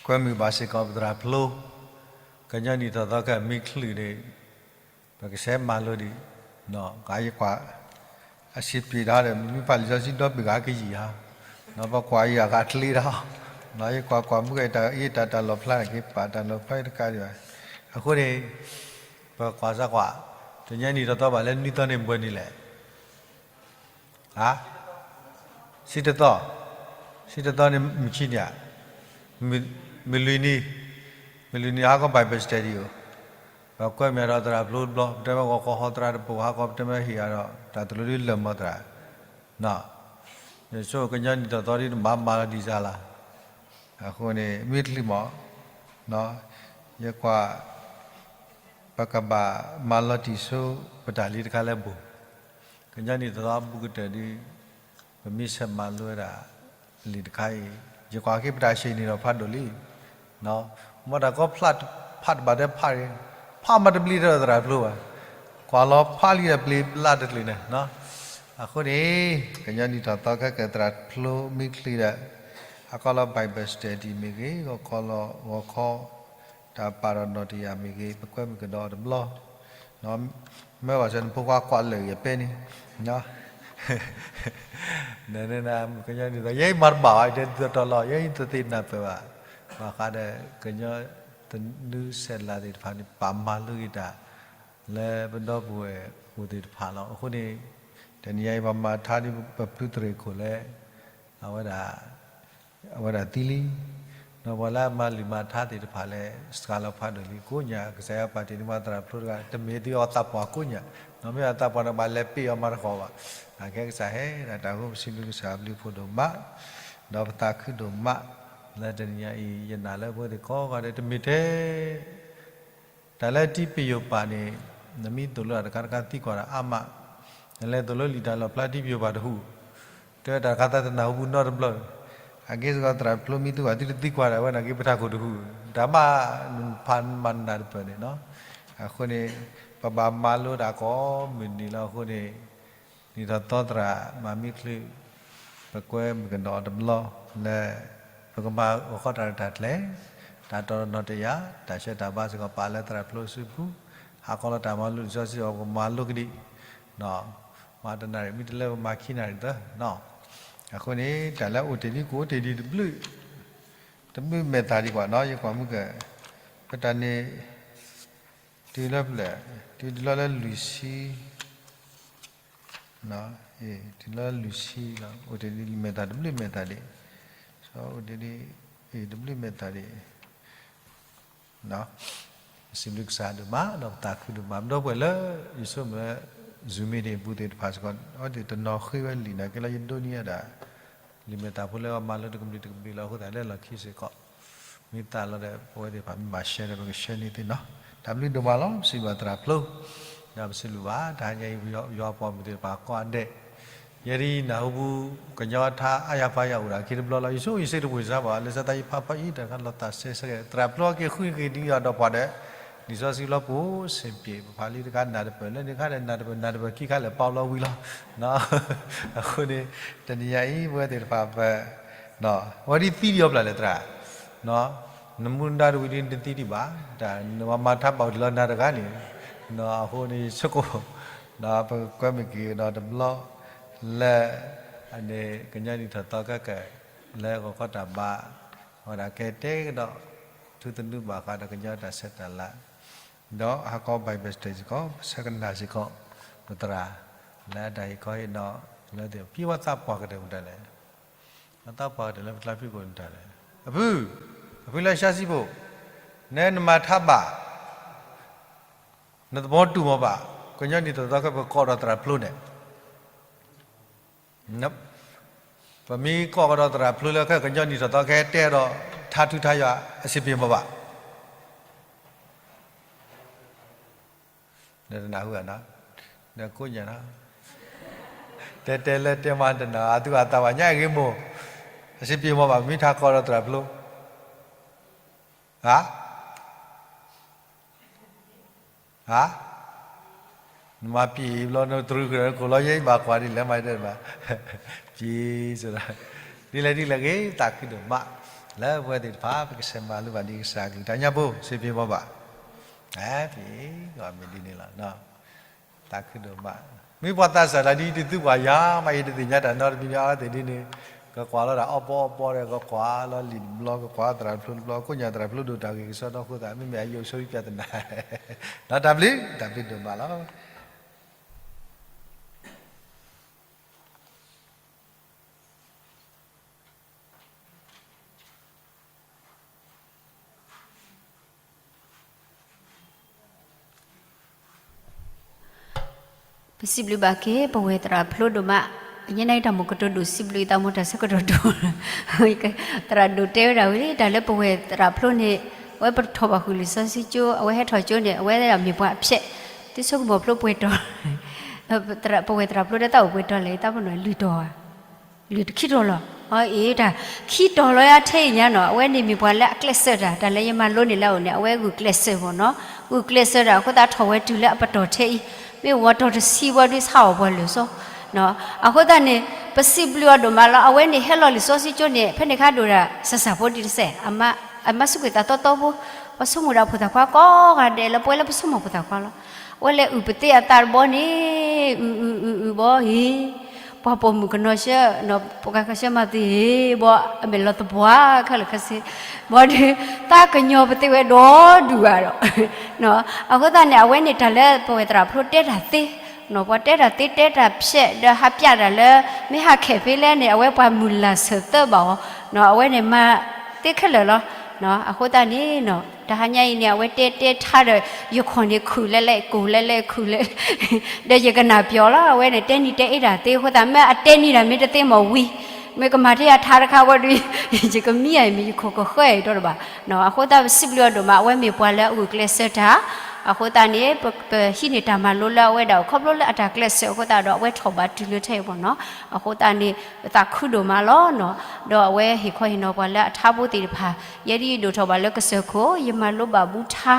ကွဲမုာ်ဘၣ်စ့ၢ်ကီးပသရၣ်ဖျိ, ကညီနံၣ်ထီၣ်သီခဲမုၢ်ချံန့ၣ်, ပကဆဲးမၤလိဒံး, ယကွၢ်, အဆံးပျ့ၤတၢ်ဒီး မ့မ့ၢ်ဖးလံာ်စီဆှံဒီဘ့ၣ်ဂၤကယံာ်ဧါ, ပကွၢ်အံၤအဂၤတကျ့တၢ်, ယကွၢ်ကွၢ်မုၢ်ဂၤအံၤတၢ် အံၤတၢ်တၢ်လီၣ်ဖျါန့ၣ်က့ၤ ပာ်တၢ်လီၣ်ဖျါတကးဒံးဘၣ်. အဃိန့ၣ် ပကွၢ်စၢ်ကွၢ်, တနံၤအံၤနံၣ်ထီၣ်သီဘၣ်လၢနွံသီန့ၣ်ဘှဲးနံၤလဲၣ် ဧါ, ဆံတသီ, ဆံတသီန့ၣ်မုၢ်ဆံနံၤဧါ, မုၢ်လွံၢ်နံၤ, မုၢ်လွံၢ်နံၤဟါခီ Bible study အိၣ်, ပကွဲမုာ်ဒီးသရၣ်ဖျိတဘျီ, ပတဲမ့ၢ်ဂီၤခီဟီသရၣ်တပိာ်ဟါခီ ပတဲမ့ၢ်ဟ့ၣ်အါဒီး တၢ်တလိၤဒ်လၢာ်မီသရၣ်, ယဆိကညီနံၣ်ထီၣ်သီဒ်တဘၣ်မၤလီၤဒံးစၢ်လီၤ. အဃိန့ၣ် မ့ၢ်တချုးမး ယကွၢ် ပကဘၣ်မၤလီၤတံၢ်ဆိပတၢ်လံတခါလၢအဘူး, ကညီနံၣ်ထီၣ်သီဘူးကတၢၢ်ဒီး ပမ့ၢ်ဆဲးမၤလိဝဲဒၣ်လံာ်တခါအံၤ, ယကွၢ်က့ၤပတၢ်ဆဲးန့ၣ်ဒီးဖးဒိၣ်လံ, မ့ၢ်တၢ်ကီဖျါတဖးတဘၣ်တဲဖး, ဖးမၤတဘျံးထဲဒီးသရၣ်ဖျိဘၣ်, ကွၢ်လီၤဖးလံဒီးပျ့ၤဘျါတချုးန့ၣ်, အဃိန့ၣ် ကညီနံၣ်ထီၣ်သီခဲကၢၢ်သရၣ်ဖျိမ့ၢ်ချုးဒီး ဟါခီလီၤ Bible study မ့ၢ်ဂ့ၤ, ဂီၤခီလီၤ ဂီၤခီ တၢ်ပာ်ဒီးနီၣ်တယၢ်မ့ၢ်ဂ့ၤ, ပကွဲမုာ်ကဒီးအီၤတဘျီ, မ့ၢ်ဘၣ်ဆၣ်နဖိခွါကွၢ်လၢာ်ယၤပဲန့ၣ်, နကညီနံၣ်ထီၣ်သီ ယဲအံၤမၤတဘၣ်ဘၣ်, ယတဲတတီၤလီၤ, ယဲအံၤတသ့ၣ်နၢ်ပၢၢ်ဘၣ်, ဘၣ်ဃးဒီးကညီသနူဆဲးလၤသ့ၣ်တဖၣ်န့ၣ် ပာ်မၤလိက့ၤတၢ် လၢပဒီပုၢ်ဝဲၢ်အိၣ်သ့ၣ်တဖၣ်လီၤ. အဃိန့ၣ် တနံၤအံၤပမၤထါဒ်ပဖုသရ့ၣ်ခိၣ်လၢ အဝဲဒၣ် အဝဲဒၣ်သံလံ, ဒီးပှၤလၢအမၤလုၢ်မၤထါသ့ၣ်တဖၣ်လၢ စှၤလီၤဖးဒိၣ်လံကိးညါ, ကစၢ်ယွၤပာ်တ့ၢ်န့ၢ်ပှၤသရၣ်ဖျိတဂၤ တမ့ၢ်ဒ်အီၤသးပှၢ်ကိးညါ, နီၢ်မ့ၢ်အသးပှၢ်န့ၣ် ဘၣ်လဲၤပ့ၤအီၤမၤတဃီၤဘၣ်, အကဲကစၢ်ဟဲဒၣ်တၢ်ဃိ ပစံးဘျုးကစၢ်အဘျုးအဖှိၣ်ဒိၣ်မး, ဒီးပသးခုဒိၣ်မး, လၢတနံၤအံၤ ယနာ်လၢပဝဲသ့ၣ်ကိးဂၤဒဲး တမ့ၢ်ထဲ တၢ်လၢထံပယိာ်ပၢ်န့ၣ် နမ့ၢ်သိၣ်လိတၢ်တခါတခါသံကွၢ်ဒီးအါမး, နလဲၤသိၣ်လိလံာ်တၢ်လီၣ်ဖျါထံပယိာ်ပၢ်တဟူး, တဲတၢ်တခါသးတနၢ်ဟူပူၤနီတဘျီ, အက့စ့ၢ်ကီးသရၣ်ဖျိမ့ၢ်သူၣ်ဘၣ်သုတသံကွၢ်ဒီး အဝဲန့ၣ်က့ပထးခိၣ်တဟူး, တၢ်မး နဖးမၤနၢ်တပၢၢ်န့ၣ်, အဃိန့ၣ် ပဘၣ်မၤလိတၢ်ကိးမုၢ်နံၤလီၤ. အဃိန့ၣ် နံၣ်ထီၣ်သီသရၣ်မၤမ့ၢ်ချုး ပကွဲမုာ်ကဒီးအီၤတဘျီ လၢ ပကမၤဂီၤခီတၢ်ရဲၣ်တၢ်ကျဲၤ, တၢ်တီနီၣ်တယၢ်, တၢ်ဆှၢတၢ်ဘါစ့ၢ်ကီး ပာ်လၢသရၣ်ဖျိအစုပူၤ, ဟးခီလီၤတၢ်မၤလိလံာ်စီဆှံအီၤ ပကမၤလိကဒံး, မၤတနၣ်ရံၣ် မ့ၢ်တလၢပမၤခံနၣ်ရံၣ်သၢ, အဃိန့ၣ် တၢ်လၢအိၣ်တ့ၢ်ဒံးကအိၣ်တ့ၢ်ဒံးတဘျုး, တဘျုးမဲာ်သၣ်ဒံးကွၢ်နီၤ, ယကွၢ်မုၢ်ကၢၢ်, ပတၢ်န့ၣ် တုၤလၢပျဲၢ်, တုၤလီၤလၢလွံၢ်ဆံ တုၤလၢလွံၢ်ဆံလီၤ, အိၣ်တ့ၢ်ဒံးမဲာ်သၣ်တဘျုးမဲာ်သၣ်ဒံး, အိၣ်တ့ၢ်ဒံး, တဘျုးမဲာ်သၣ်ဒံး, စံးဘျုးကစၢ်ဒိၣ်မး ဒီးပသးခုဒိၣ်မး ပဒီပုၢ်ဝဲၢ်လၢ ယဆိကမိၣ်လၢ Zoom meeting အပူၤသ့ၣ်တဖၣ်စ့ၢ်ကီး အဝဲသ့ၣ်တနီၤဃ့ဝဲလံာ်နာ်က့လီၤ ယဒိးန့ၢ်ဝဲဒၣ် လံာ်မဲာ်သၣ်ဖိလၢအမၤလိတကဘျံးတကဘျံးလီၤ အဃိသတးလၢလီၢ်ခံစ့ၢ်ကီး မ့ၢ်သးလီၤဒီး ပဝဲသ့ၣ်တဖၣ်မ့ၢ်ဘၣ်ရှဲဒီး ပကရှဲန့ၢ်သ့ၣ်နီၤ, တၢ်ဘျုးဒိၣ်မးလီၤ ပစံးဘျုးသရၣ်ဖျိ, ဒီးပစံးဘျုးဘၣ် တဟါညါအံၤ ယွၤပှၤမုၣ်သ့ၣ်တဖၣ်ကိးဂၤဒဲး, ယဲဒၣ်နၢ်ဟူပူၤ ကညီထါအါယၤပာ်ယၤအိၣ်ဒၣ်ခံတဘျီလီၤ, ယဆိယစ့တဝ့ၢ်စၢ်ဘၣ် လၢဆၢသးယဖးဖးအံၤ တၢ်ခါလီၤသးစဲစဲ သရၣ်ဖျိအက့ၤဃုက့ၤဒ်အီၤဒီးပှၤဒီး လံာ်စီဆှံလီၤပူၤ စ့ၢ်ကီး ပဖးလံတခါနၢ်တပၢၢ် လၢန့ၣ်ခါဒီးနၢ်တပၢၢ် နၢ်တပၢၢ်ခံခါလဲၣ် ပာ်လီၤဝံၤလီၤ, အဃိန့ၣ် တနံၤညါအံၤ ပဝဲသ့ၣ်တဖၣ်ပ အဝဲဒ်သံဒံးအီၤဖျါလဲၣ်သရၣ်, နမူဒါတဝံၤဒ်နတသံဒံးဘၣ်, တၢ်နမၤမၤထါဘၣ်အိၣ်တ့ၢ်လီၤနၤတဂၤန့ၣ်, အဃိန့ၣ် ဆိကမိၣ် ပကကွဲမုာ်က့ၤကဒီးတဘျီ လၢ အန့ၣ် ကညီနံၣ်ထီၣ်သီခဲကၢၢ် လၢဂီၤခီတၢ်ဘါ အဝဲဒၣ်ကဲတဲကဒီး ထူသနူဘၣ်ဃးဒီးကညီတၢ်ဆဲးတၢ်လၤ ဒီးဟါခီ Bible study စ့ၢ်ကီး ပဆၢကနၣ်စ့ၢ်ကီး ပသရၣ် လၢအတၢ်ဟ့ၣ်ခီဟ့ၣ်နီၤ လၢသ့ၣ်ဖံဝဲသးပှၢ်ကတၢၢ်မတၤလဲၣ်, အသးပှၢ်ကတၢၢ်လၢပကျါဖံးကိာ်မတၤလဲၣ်, အဖု, အဖုလၢၡါစံဖိ, နဲနမၤထါဘၣ် နသဘီတူၢ်မးဘၣ်, ကညီနံၣ်ထီၣ်သီခဲပကိးဒီးသရၣ်ဖျိန့ၣ် ပမ့ၢ်ကိးကဒီးသရၣ်ဖျိလၢခဲကညီနံၣ်ထီၣ်သီခဲတဲဒီး ထါထူထါယွၤအစ့ပ့ၤမးဘၣ်, နတနၢ်ဟူဧါ, နကိးညါနီၤ, တဲတဲလၢတဲမးတနၢ် အသူအသးဘၣ်ညါအဂ့ၢ်မိၢ်, အစ့ပ့ၤမးဘၣ် မ့ၢ်ထါကိးဒီးသရၣ်ဖျိ, ဧါ ဧါ, နမၤပျံၤဘျီ နတြူဃုာ်ဒီးနခိၣ်လီၤ ယဲယဘၣ်ကွၢ်ဒ်လဲၣ်မၤတဲဘၣ်, ပျံၤစ့ၢ်ဒီး ဒ်လဲၣ်ဒ်လဲၣ်ဂ့ၤ သးခုဒိၣ်မး လၢပဝဲသ့ၣ်တဖၣ် ပကဆဲးမၤလိဘၣ်ဒံးကစၢ်အကလုၢ်တၢ်ညါပူၤ စံးဖံးဘီဘၣ်, ဖံးဂီၢ်မ့ၢ်ဒ်န့ၣ်လီၤ. သးခုဒိၣ်မး, မ့ၢ်ပှၤသးစၢ်တၢ်ဒ်တသူပှၤယၤမး ယတသ့ၣ်ညါတၢ်နီတမံၤမံၤ အဝဲသ့ၣ်ဒ်န့ၣ်, ကကွၢ်လီၤတၢ်အီပီအီပီဒီး ကကွၢ်လီၤလံာ်တဘျီ ကကွၢ်သရၣ်ဖျိတဘျီ ကိးညါသရၣ်ဖျိဒိၣ်တၢ်ဂ့ၢ်ကစီဒီခိၣ်သး မ့မ့ၢ်အယိာ်ဆိယပြဿနာ, ဒီးတၢ်ဘျုး တၢ်ဘျုးဒိၣ်မးလီၤ. ပစံးဘျုးဘၣ်က့ၤ ပဝဲၢ်သရၣ်ဖျိဒိၣ်မး, ယဲန့ၣ်တၢ်မူကတိၤဒိၣ် စံးဘျုးယသးမိၢ်တၢ်ဆၢကတီၢ်ဒိၣ်, သရၣ်ဒိၣ်တဲဝဲဒၣ်ဝံၤ တၢ်လၢပဝဲၢ်သရၣ်ဖျိန့ၣ် အဝဲပထီၣ်ဘၣ်ဃုာ်လံာ်စီဆှံကၠိ အဝဲဟဲထီၣ်ကၠိန့ၣ် အဝဲဒၣ်မ့ၢ်ပှၤအဖျဲး, သုဆိကမိၣ်ဖျိပှဲၤတီၤ, ပဝဲၢ်သရၣ်ဖျိဒီးသးအိၣ်ပှဲၤတီၤလဲၣ် သးပနီၣ်လွံၢ်တီၤဧါ လွံၢ်တခံတီၤလီၤ. အအံၤတၢ် ခံတီၤလီၤယါထဲအံၤညါနီၤ အဝဲန့ၣ်မ့ၢ်ပှၤလၢအကျဲးစၢးတၢ် တၢ်လၢယမၤလိန့ၢ်လၢအအိၣ်န့ၣ် အဝဲဂုာ်ကျဲးစၢးမ့ၢ်နီၤ ဂုာ်ကျဲးစၢးတၢ်အဃိသတးထီၣ်ဝဲတုၤလၢအပတီၢ်ထဲအံၤ မ့ၢ်ဝီၤတီၤတဆံဘီဒုးဆါအီၤပှၤလၢာ်စီ အဃိသတးန့ၣ် ပစံးဘျုးအီၤဒိၣ်မးလီၤ အဝဲန့ၣ်ဟဲလီၤလံာ်စီဆှံကၠိန့ၣ် ဖဲန့ၣ်ခါဒိၣ်ဒၣ် စၢ်စၢ်ဖိဒံးတစဲး အမါစူၢ်ကွံာ်သးသီသီဖိ ပှၤဆိကမိၣ်ဒၣ်ဖိသၣ်ခွါကိးဂၤဒဲးလၢပဝဲလၢပဆိကမိၣ်ဖိသၣ်ခွါလီၤ. အဝဲလဲၤအုၣ်ပသ့အသးတဘီန့ၣ် အုၣ်အုၣ်အုၣ်အုၣ်ဘီအံၤ ပှၤပိာ်မုၣ်ကနီၤဆှၢ ပှၤကဆှၢမၤသ့ဘီ အမဲာ်လီၤသပှၢ်ခဲလၢာ်ခဲဆ့ ဘီဒုး သးကညီၤပသ့ဝဲဒီဒူၣ်ဂၤဒီး အဃိသတးန့ၣ် အဝဲန့ၣ်တၢ်လၢပဝဲၢ်သရၣ်ဖျိတဲတၢ်သ့ ပှၤတဲတၢ်သ့တဲတၢ်ဖျဲးဒီးဟးပျးတၢ်လၢ မ့ၢ်ဟးခဲာ်ဖဲလဲၣ်န့ၣ် အဝဲပှၤမုၢ်လၢ်ဆၢၣ်သၢဘၣ်အီၤ အဝဲန့ၣ်မၤသ့ခဲလၢာ်လီၤ. အဃိသတးန့ၣ် တဟါညါအံၤန့ၣ် အဝဲတဲတဲထါဒီး ယခီၣ်န့ၣ်ခုၣ်လဲလဲၣ် ကိၢ်လဲလဲၣ်ခုၣ်လဲ ဒီးယကနၣ်ပျီလီၤ အဝဲန့ၣ်တဲနံၤတဲအ့ၣ်တၢ်သ့အဃိသတး မ့ၢ်အတဲနံၤတၢ်မ့ၢ်တသ့မ့ၢ်ဝံၤ မ့ၢ်ကမၤတ့ၢ်အထါတခါဝဲဒီး ယကမံအံၤမ့ၢ်ယခိၣ်ကဃၢအံၤဒီးတဘၣ် အဃိသတးပစံးဘျုးအီၤဒိၣ်မး အဝဲမ့ၢ်ပှၤလၢအဂုာ်ကျဲးစၢးတၢ် အဃိသတးန့ၣ် ပဟံးန့ၢ်တၢ်မၤလိလၢအဝဲဒၣ် ခီဖျိလၢအတၢ်ကျဲးစၢးအဃိသတးဒီး အဝဲထီၣ်ဘးတုၤလၢထဲအံၤမ့ၢ်နီၤ အဃိသတးန့ၣ် ပသးခုဒိၣ်မးလီၤနီၤ ဒီးအဝဲဟ့ၣ်ခီဟ့ၣ်နီၤပှၤလၢအထါဖိသ့ၣ်တဖၣ် ယဲဒ်ယဒိၣ်ထီၣ်ဘၣ်လၢကစၢၢ်ခိၣ် ယမၤလိဘၣ်ဘူးထါ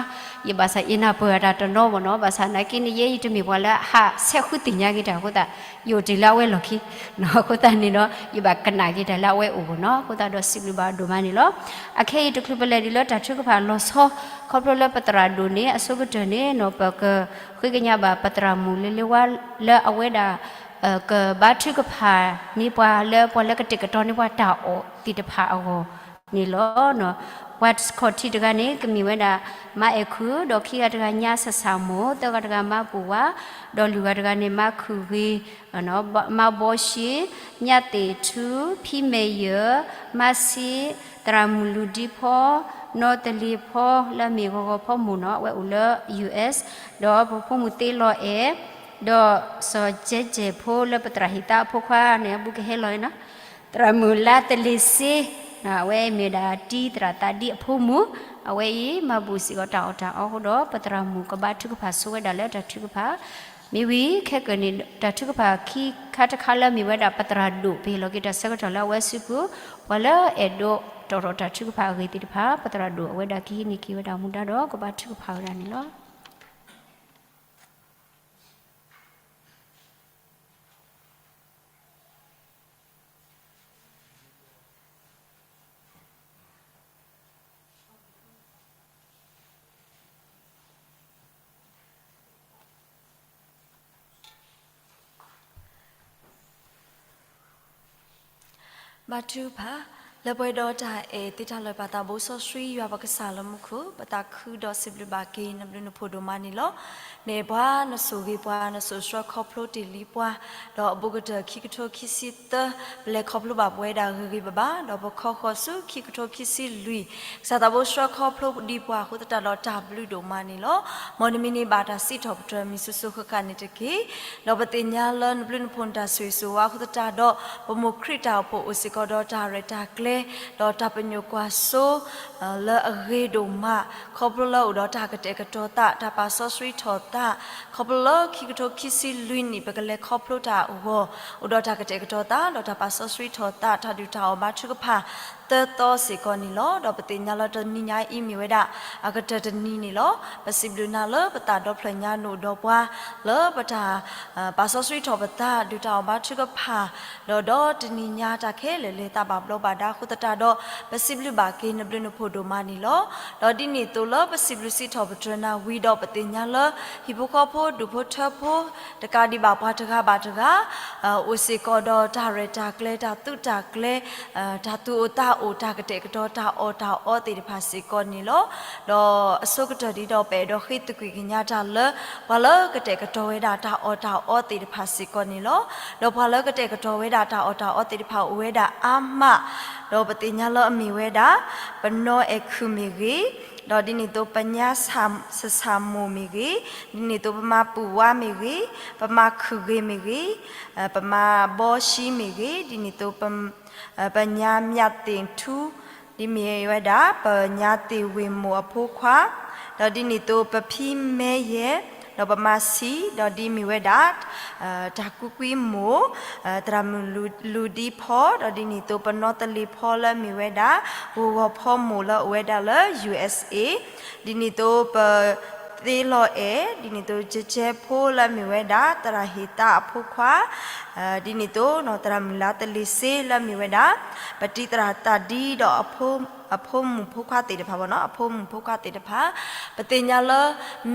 ယဘၣ်ဆၣ်ယနၢ်ပၢၢ်အတၢ်တနီၤမ့ၢ်နီၤ ဘၣ်ဆၣ်နာ်က့န့ၣ် ယဲယတမ့ၢ်ပှၤလၢအဟးဆဲးဃုသ့ၣ်ညါက့ၤတၢ်အဃိသတး ယအိၣ်တ့ၢ်လၢအဝဲလီၢ်ခံ အဃိသတးန့ၣ်ဒီး ယဘၣ်ကနၣ်က့ၤတၢ်လၢအဝဲအိၣ်မ့ၢ်နီၤ အဃိသတးဒီးစံးဘျုးဘၣ်အဒိၣ်မးန့ၣ်လီၤ. အခဲအံၤတချုးပလဲၤဒံးလၢတၢ်ထုကဖၣ်လီၤဆီ ခီဖျိလၢပသရၣ်ဒိၣ်န့ၣ် အဆိကတၢၢ်န့ၣ်နီၤ ပကဃ့ကညးဘၣ်ပသရၣ်မုၣ်လၢလၢဝါလၢအဝဲဒၣ် ကဘါထုကဖၣ်န့ၢ်ပှၤလၢပှၤလၢကတဲာ်ကတီၤန့ၢ်ပှၤတၢ်အီၣ်သ့ၣ်တဖၣ်အဂီၢ်န့ၣ်လီၤ. ပှၤခီၣ်ထံးတဂၤန့ၣ် ကမ့ၢ်ဝဲဒၣ် မါအဲၣ်ခုၣ် ဒီးခံဂၤတဂၤညါဆၣ်ဆၣ်မိၢ် သၢဂၤတဂၤမါပူၤဝါ ဒီးလွံၢ်ဂၤတဂၤန့ၣ် မါခုၣ်ဂ့ၤ မါဘီရှံ ညၣ်သ့ၣ်ထူ ဖံမဲာ်ယၢၢ် မါဆံး သရၣ်မုၣ်လူၤဒံဖီ နီၢ်တလ့ၤဖီ လၢအမ့ၢ်ဂီၤဂီၤဖီမိၢ်နီၤ အဝဲအိၣ်လၢ ယူၣ်အ့း ဒီးပဖိမုၣ်သ့လီၤအဲၣ် ဒီးစီၤကဲကဲၢ်ဖိလၢပသရၣ်ဟ့ၣ်သါအဖိခွါန့ၣ် အဘူးကဟဲလီၤနီၤ သရၣ်မုၣ်လါတလ့ၤစ့ အဝဲမ့ၢ်ဒၣ်တံသရၣ်သးဒံအဖိမုၣ် အဝဲအံၤ မၤဘူၣ်စ့ၢ်ကီးတၢ်အီၣ်တၢ်အီအဃိဒီး ပသရၣ်မုၣ်ကဘါထုကဖၣ်ဆိဝဲဒၣ်လၢတၢ်ထုကဖၣ် မ့ၢ်ဝံၤခဲကနံၣ် တၢ်ထုကဖၣ်ခံခါတခါလၢမ့ၢ်ဝဲဒၣ်ပသရၣ်ဒိၣ် ပဟ့ၣ်လီၤက့ၤတၢ်ဆၢကတီၢ်လၢအဝဲစုပူၤ ပှၤလၢအဲၣ်ဒိးတီၣ်ထီၣ်တၢ်ထုကဖၣ်အဂ့ၢ်သ့ၣ်တဖၣ် ပသရၣ်ဒိၣ်အဝဲဒၣ်ကဟံးန့ၢ်က့ၤဝဲဒၣ်မူဒါဒီးကဘါထုကဖၣ်ဝဲဒၣ်န့ၣ်လီၤ. ဘါထုကဖၣ်, လၢပှဲၤဒီးတၢ်အဲၣ်သ့တၢ်လၢာ် ပသးဘိစီဆှံယွၤပကစၢ်လၢမူခိၣ် ပသးခုဒီးစံးဘျုးဘၣ်က့ၤနဘျုးနဖှိၣ်ဒိၣ်မးန့ၣ်လီၤ. နဲၣ်ပှၤနဆိၣ်ဂ့ၤပှၤနဆိၣ်ဆှၢခီဖျိတ့ၢ်လံပှၤ, ဒီးအဘူးကတၢၢ်ခံကထိခံဆံသၢ ပလဲၤခီဖျိဘၣ်ပဝဲဒၣ်ဂ့ၤဂ့ၤဘၣ်ဘၣ်, ဒီးပခီဃီၤဆူခံကထိခံဆံလွံၢ် ကစၢ်သးဘိဆှၢခီဖျိဒံးပှၤအဃိသတးဒီးတၢ်ဘျုးဒိၣ်မးန့ၣ်လီၤ. မ်နမံၤန့ၣ်ဘၣ်တၢ်စံးထီၣ်ပတြၢၤမံၤစိၤစိၤဃၣ်ဃၣ်န့ၣ်တက့ၢ်. ဒီးပသ့ၣ်ညါလၢနဘျုးနဖှိၣ်နတၢ်ဆိၣ်ဂ့ၤဆိၣ်ဝါအဃိသတးဒီး ပမိၢ်ခရံာ်တၢ်အိၣ်ဖှိၣ်အိၣ်စ့ၢ်ကီးဒီးတၢ်ရဲၣ်တၢ်ကျဲၤ, ဒီးတၢ်ပညိၣ်ကွၢ်စိ လၢအဂ့ၤဒိၣ်မး, ခီဖျိလၢအိၣ်ဒီးတၢ်ကတဲာ်ကတီၤသး, တၢ်ပာ်စီဆှံထီၣ်သး, ခီဖျိလၢခံကထိခံဆံလွံၢ်နံၣ် ပကလဲၤခီဖျိတၢ်အဂီၢ်, အိၣ်ဒီးတၢ်ကတဲာ်ကတီၤသး, ဒီးတၢ်ပာ်စီဆှံထီၣ်သး, တၢ်ဒုၣ်တၢ်အီၣ်ဘါထုကဖၣ် သၢသီစ့ၢ်ကီးန့ၣ်လီၤ. ဒီးပသ့ၣ်ညါလၢတနံၤညါအံၤမ့ၢ်ဝဲဒၣ် အကတၢၢ်တနံၤန့ၣ်လီၤ. ပစံးဘျုးနၤလၢပသးဒီဖျၢၣ်ညါနအိၣ်ဒီးပှၤ လၢပတၢ် ပာ်စီဆှံထီၣ်ပသး ဒုးတၢ်အီၣ်ဘါထုကဖၣ် ဒီးဒီတနံၤညါတၢ်ခဲလၢာ်လဲၤသးဘၣ်ဘျီးဘၣ်ဒါအဃိသတးဒီး ပစံးဘျုးဘၣ်က့ၤနဘျုးနဖှိၣ်ဒိၣ်မးန့ၣ်လီၤ. ဒီးဒ်န့ၣ်အသိးလၢပစံးဘျုးစံးထီၣ်ပတြၢၤနၤဝံၤဒီးပသ့ၣ်ညါလၢ ဟံၣ်ဖိဃီဖိဒူၣ်ဖိထၢဖိ တကးဒံးဘၣ်ပှၤတဂၤဘၣ်တဂၤ အိၣ်စ့ၢ်ကီးဒီးတၢ်ရဲၣ်တၢ်ကျဲၤ တၢ်သုးတၢ်ကျဲၤ တၢ်သူၣ်အိၣ်သးအိၣ် တၢ်ကတဲာ်ကတီၤတၢ်အီၣ်တၢ်အီသ့ၣ်တဖၣ်စ့ၢ်ကီးန့ၣ်လီၤ. ဒီးအဆိကတၢၢ်ဒ်ဒီးပအဲၣ်ဒိးဃ့သကွံာ်ကညးတၢ်လၢ ပှၤလၢကတဲာ်ကတီၤဝဲဒၣ်တၢ်အီၣ်တၢ်အီသ့ၣ်တဖၣ်စ့ၢ်ကီးန့ၣ်လီၤ. ဒီးပှၤလၢကတဲာ်ကတီၤဝဲဒၣ်တၢ်အီၣ်တၢ်အီသ့ၣ်တဖၣ်အိၣ်ဝဲဒၣ်အါမး ဒီးပသ့ၣ်ညါလၢအမ့ၢ်ဝဲဒၣ် ပနီၢ်အဲၣ်ခုၣ်မ့ၢ်ဂ့ၤ, ဒီးဒ်န့ၣ်အသိးပညါစဆၣ်မိၢ်မ့ၢ်ဂ့ၤ, ဒ်န့ၣ်အသိးပမၤပူၣ်ဝါမ့ၢ်ဂ့ၤ, ပမၤခုၣ်ဂ့ၤမ့ၢ်ဂ့ၤ, ပမၤဘီရှံမ့ၢ်ဂ့ၤ, ဒ်န့ၣ်အသိး ပညါမျးသ့ၣ်ထူ, ဒ်မ့ၢ်ဝဲဒၣ် ပညါသ့ၣ်ဝ့ၢ်မိၢ်အဖိခွါ, ဒီးဒ်န့ၣ်အသိးပဖံမဲယဲၢ်, ဒီးပမၤဆံး, ဒီးဒ်မ့ၢ်ဝဲဒၣ် တၢ်ကူကွံမိၢ်, သရၣ်မုၣ်လူၤဒံဖီ, ဒီးဒ်န့ၣ်အသိးပနီၢ်သလ့ၣ်ဖီလၢအမ့ၢ်ဝဲဒၣ် ဂိၢ်ဂီၤဖီမိၢ်လၢအအိၣ်ဝဲဒၣ်လၢ ယူၣ်အ့ၣ်စ့ၣ်, ဒ်န့ၣ်အသိးပ သ့လီၤအဲၣ်, ဒ်န့ၣ်အသိးကကဲဖိလၢအမ့ၢ်ဝဲဒၣ် သရၣ်ဟ့ၣ်သါအဖိခွါ, ဒ်န့ၣ်အသိး သရၣ်မုၣ်လါသလ့ၣ်စ့လၢအမ့ၢ်ဝဲဒၣ် ပတံၤသရၣ်သးဒံဒီး အဖိမုၣ်ဖိခွါသ့ၣ်တဖၣ်ဘၣ်နီၤ, အဖိမုၣ်ဖိခွါသ့ၣ်တဖၣ်, ပသ့ၣ်ညါလၢ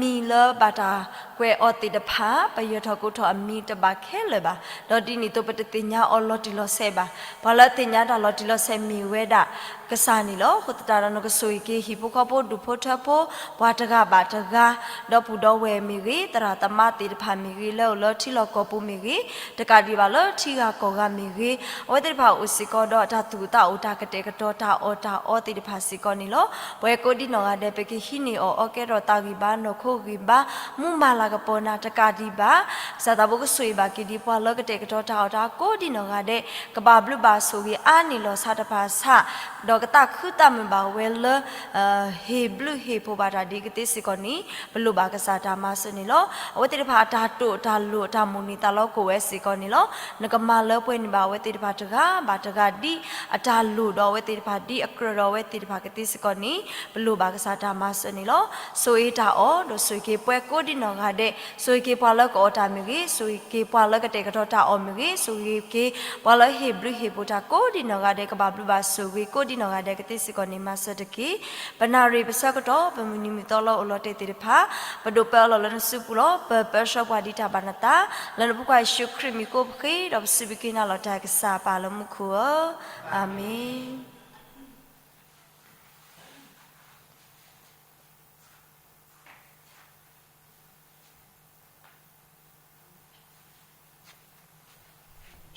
မံၤလၢဘၣ်တၢ်ကွဲးအီၤသ့ၣ်တဖၣ် ပယၢၤထီၣ်ကိးထီၣ်အမံၤတဘၣ်ခဲလၢာ်ဘၣ်, ဒီးဒ်န့ၣ်အသိးပတသ့ၣ်ညါအီၤလီၤတံၢ်လီၤဆဲးဘၣ်. ပှၤလၢအသ့ၣ်ညါတၢ်လီၤတံၢ်လီၤဆဲးမ့ၢ်ဝဲဒၣ် ကစၢ်န့ၣ်လီၤ. အဃိသတးဒီးနကဆိၣ်ဂ့ၤက့ၤဟံၣ်ဖိဃီဖိဒူၣ်ဖိထၢဖိ ပှၤတဂၤဘၣ်တဂၤ ဒီပုၢ်ဒီဝဲၢ်မ့ၢ်ဂ့ၤ, သရၣ်သမါသ့ၣ်တဖၣ်မ့ၢ်ဂ့ၤ, လၢအိၣ်လၢထံလီၢ်ကီၢ်ပူၤမ့ၢ်ဂ့ၤ, တကးဒံးဘၣ်လၢထံဂၤကီၢ်ဂၤမ့ၢ်ဂ့ၤ, အဝဲသ့ၣ်တဖၣ်အိၣ်စ့ၢ်ကီးဒီးတၢ်သူၣ်အိၣ်သးအိၣ် တၢ်ကတဲာ်ကတီၤတၢ်အီၣ်တၢ်အီသ့ၣ်တဖၣ်စ့ၢ်ကီးန့ၣ်လီၤ. ပဝဲကိးဒံနီၢ်ဂၤဒဲး ပကဟံးန့ၢ်အီၣ်အီကဲထီၣ်သးဂံၢ်ဘါ နီၢ်ခိဂံၢ်ဘါ မူမၤလၤကပီၤနၤတကးဒံးဘၣ် ကစၢ်သးဘိကဆိၣ်ဂ့ၤဘၣ်က့ၤဒံးပှၤလၢကတဲာ်ကတီၤတၢ်အီၣ်တၢ်အီကိးဒံနီၢ်ဂၤဒဲး ကဘၣ်ဘျုးဘၣ်ဆိၣ်ဂ့ၤအါန့ၢ်လီၤဆါတဖၣ်ဆါ ဒီးကသးခုသးမုာ်ဘၣ်ဝဲလၢ ဟ့ၣ်ဘျုးဟ့ၣ်ဖှိၣ်ဘၣ်တၢ်ဒ်ကသ့စ့ၢ်ကီးန့ၣ် ပလိၣ်ဘၣ်ကစၢ်တၢ်မၤစၢၤန့ၣ်လီၤ. အဝဲသ့ၣ်တဖၣ်အတၢ်တိာ်တၢ်လိၤအတၢ်မိၣ်န့ၢ်သးလီကိးဝဲစ့ၢ်ကီးန့ၣ်လီၤ. နကမၤလၢပှဲၤန့ၢ်ဘၣ်အဝဲသ့ၣ်တဖၣ်တဂၤဘၣ်တဂၤ ဒ်အတၢ်လိၤဒီးအဝဲသ့ၣ်တဖၣ် ဒ်အကြၢးဒီးအဝဲသ့ၣ်တဖၣ်ကသ့စ့ၢ်ကီးန့ၣ် ပလိၣ်ဘၣ်ကစၢ်တၢ်မၤစၢၤန့ၣ်လီၤ. ဆိၣ်ဂ့ၤတၢ်အီၣ် ဒီးဆိၣ်ဂ့ၤက့ၤပှၤကိးဒံနီၢ်ဂၤဒဲး, ဆိၣ်ဂ့ၤက့ၤပှၤလၢကအီၣ်တၢ်မ့ၢ်ဂ့ၤ, ဆိၣ်ဂ့ၤက့ၤပှၤလၢကတဲာ်ကတီၤတၢ်အီၣ်မ့ၢ်ဂ့ၤ, ဆိၣ်ဂ့ၤက့ၤပှၤလၢဟ့ၣ်ဘျုးဟ့ၣ်ဖှိၣ်တၢ်ကိးဒံနီၢ်ဂၤဒဲး ကဘၣ်ဘျုးဘၣ်ဆိၣ်ဂ့ၤကိးဒံနီၢ်ဂၤဒဲးကသ့စ့ၢ်ကီးန့ၣ် မၤစၢၤတက့ၢ်. ပနၣ်ရံၣ်ပဆၢကတီၢ် ပမုၢ်နံၤမုၢ်သီလၢအိၣ်လီၤတဲာ်သ့ၣ်တဖၣ် ပဒိးပၢအလီၢ်လၢနစုပူၤလီၤ. ပပၢဆှၢပှၤဒ်တၢ်ဘၣ်နသး လၢနဖိခွါယ့ၣ်ၡူးခရံာ်မံၤဃိပဃ့ ဒီးပစံးဘျုးက့ၤနၤလီၤတၢ်ကစၢ်ပၢ်လၢမူခိၣ်ဧၢ, အၤမ့ၣ်.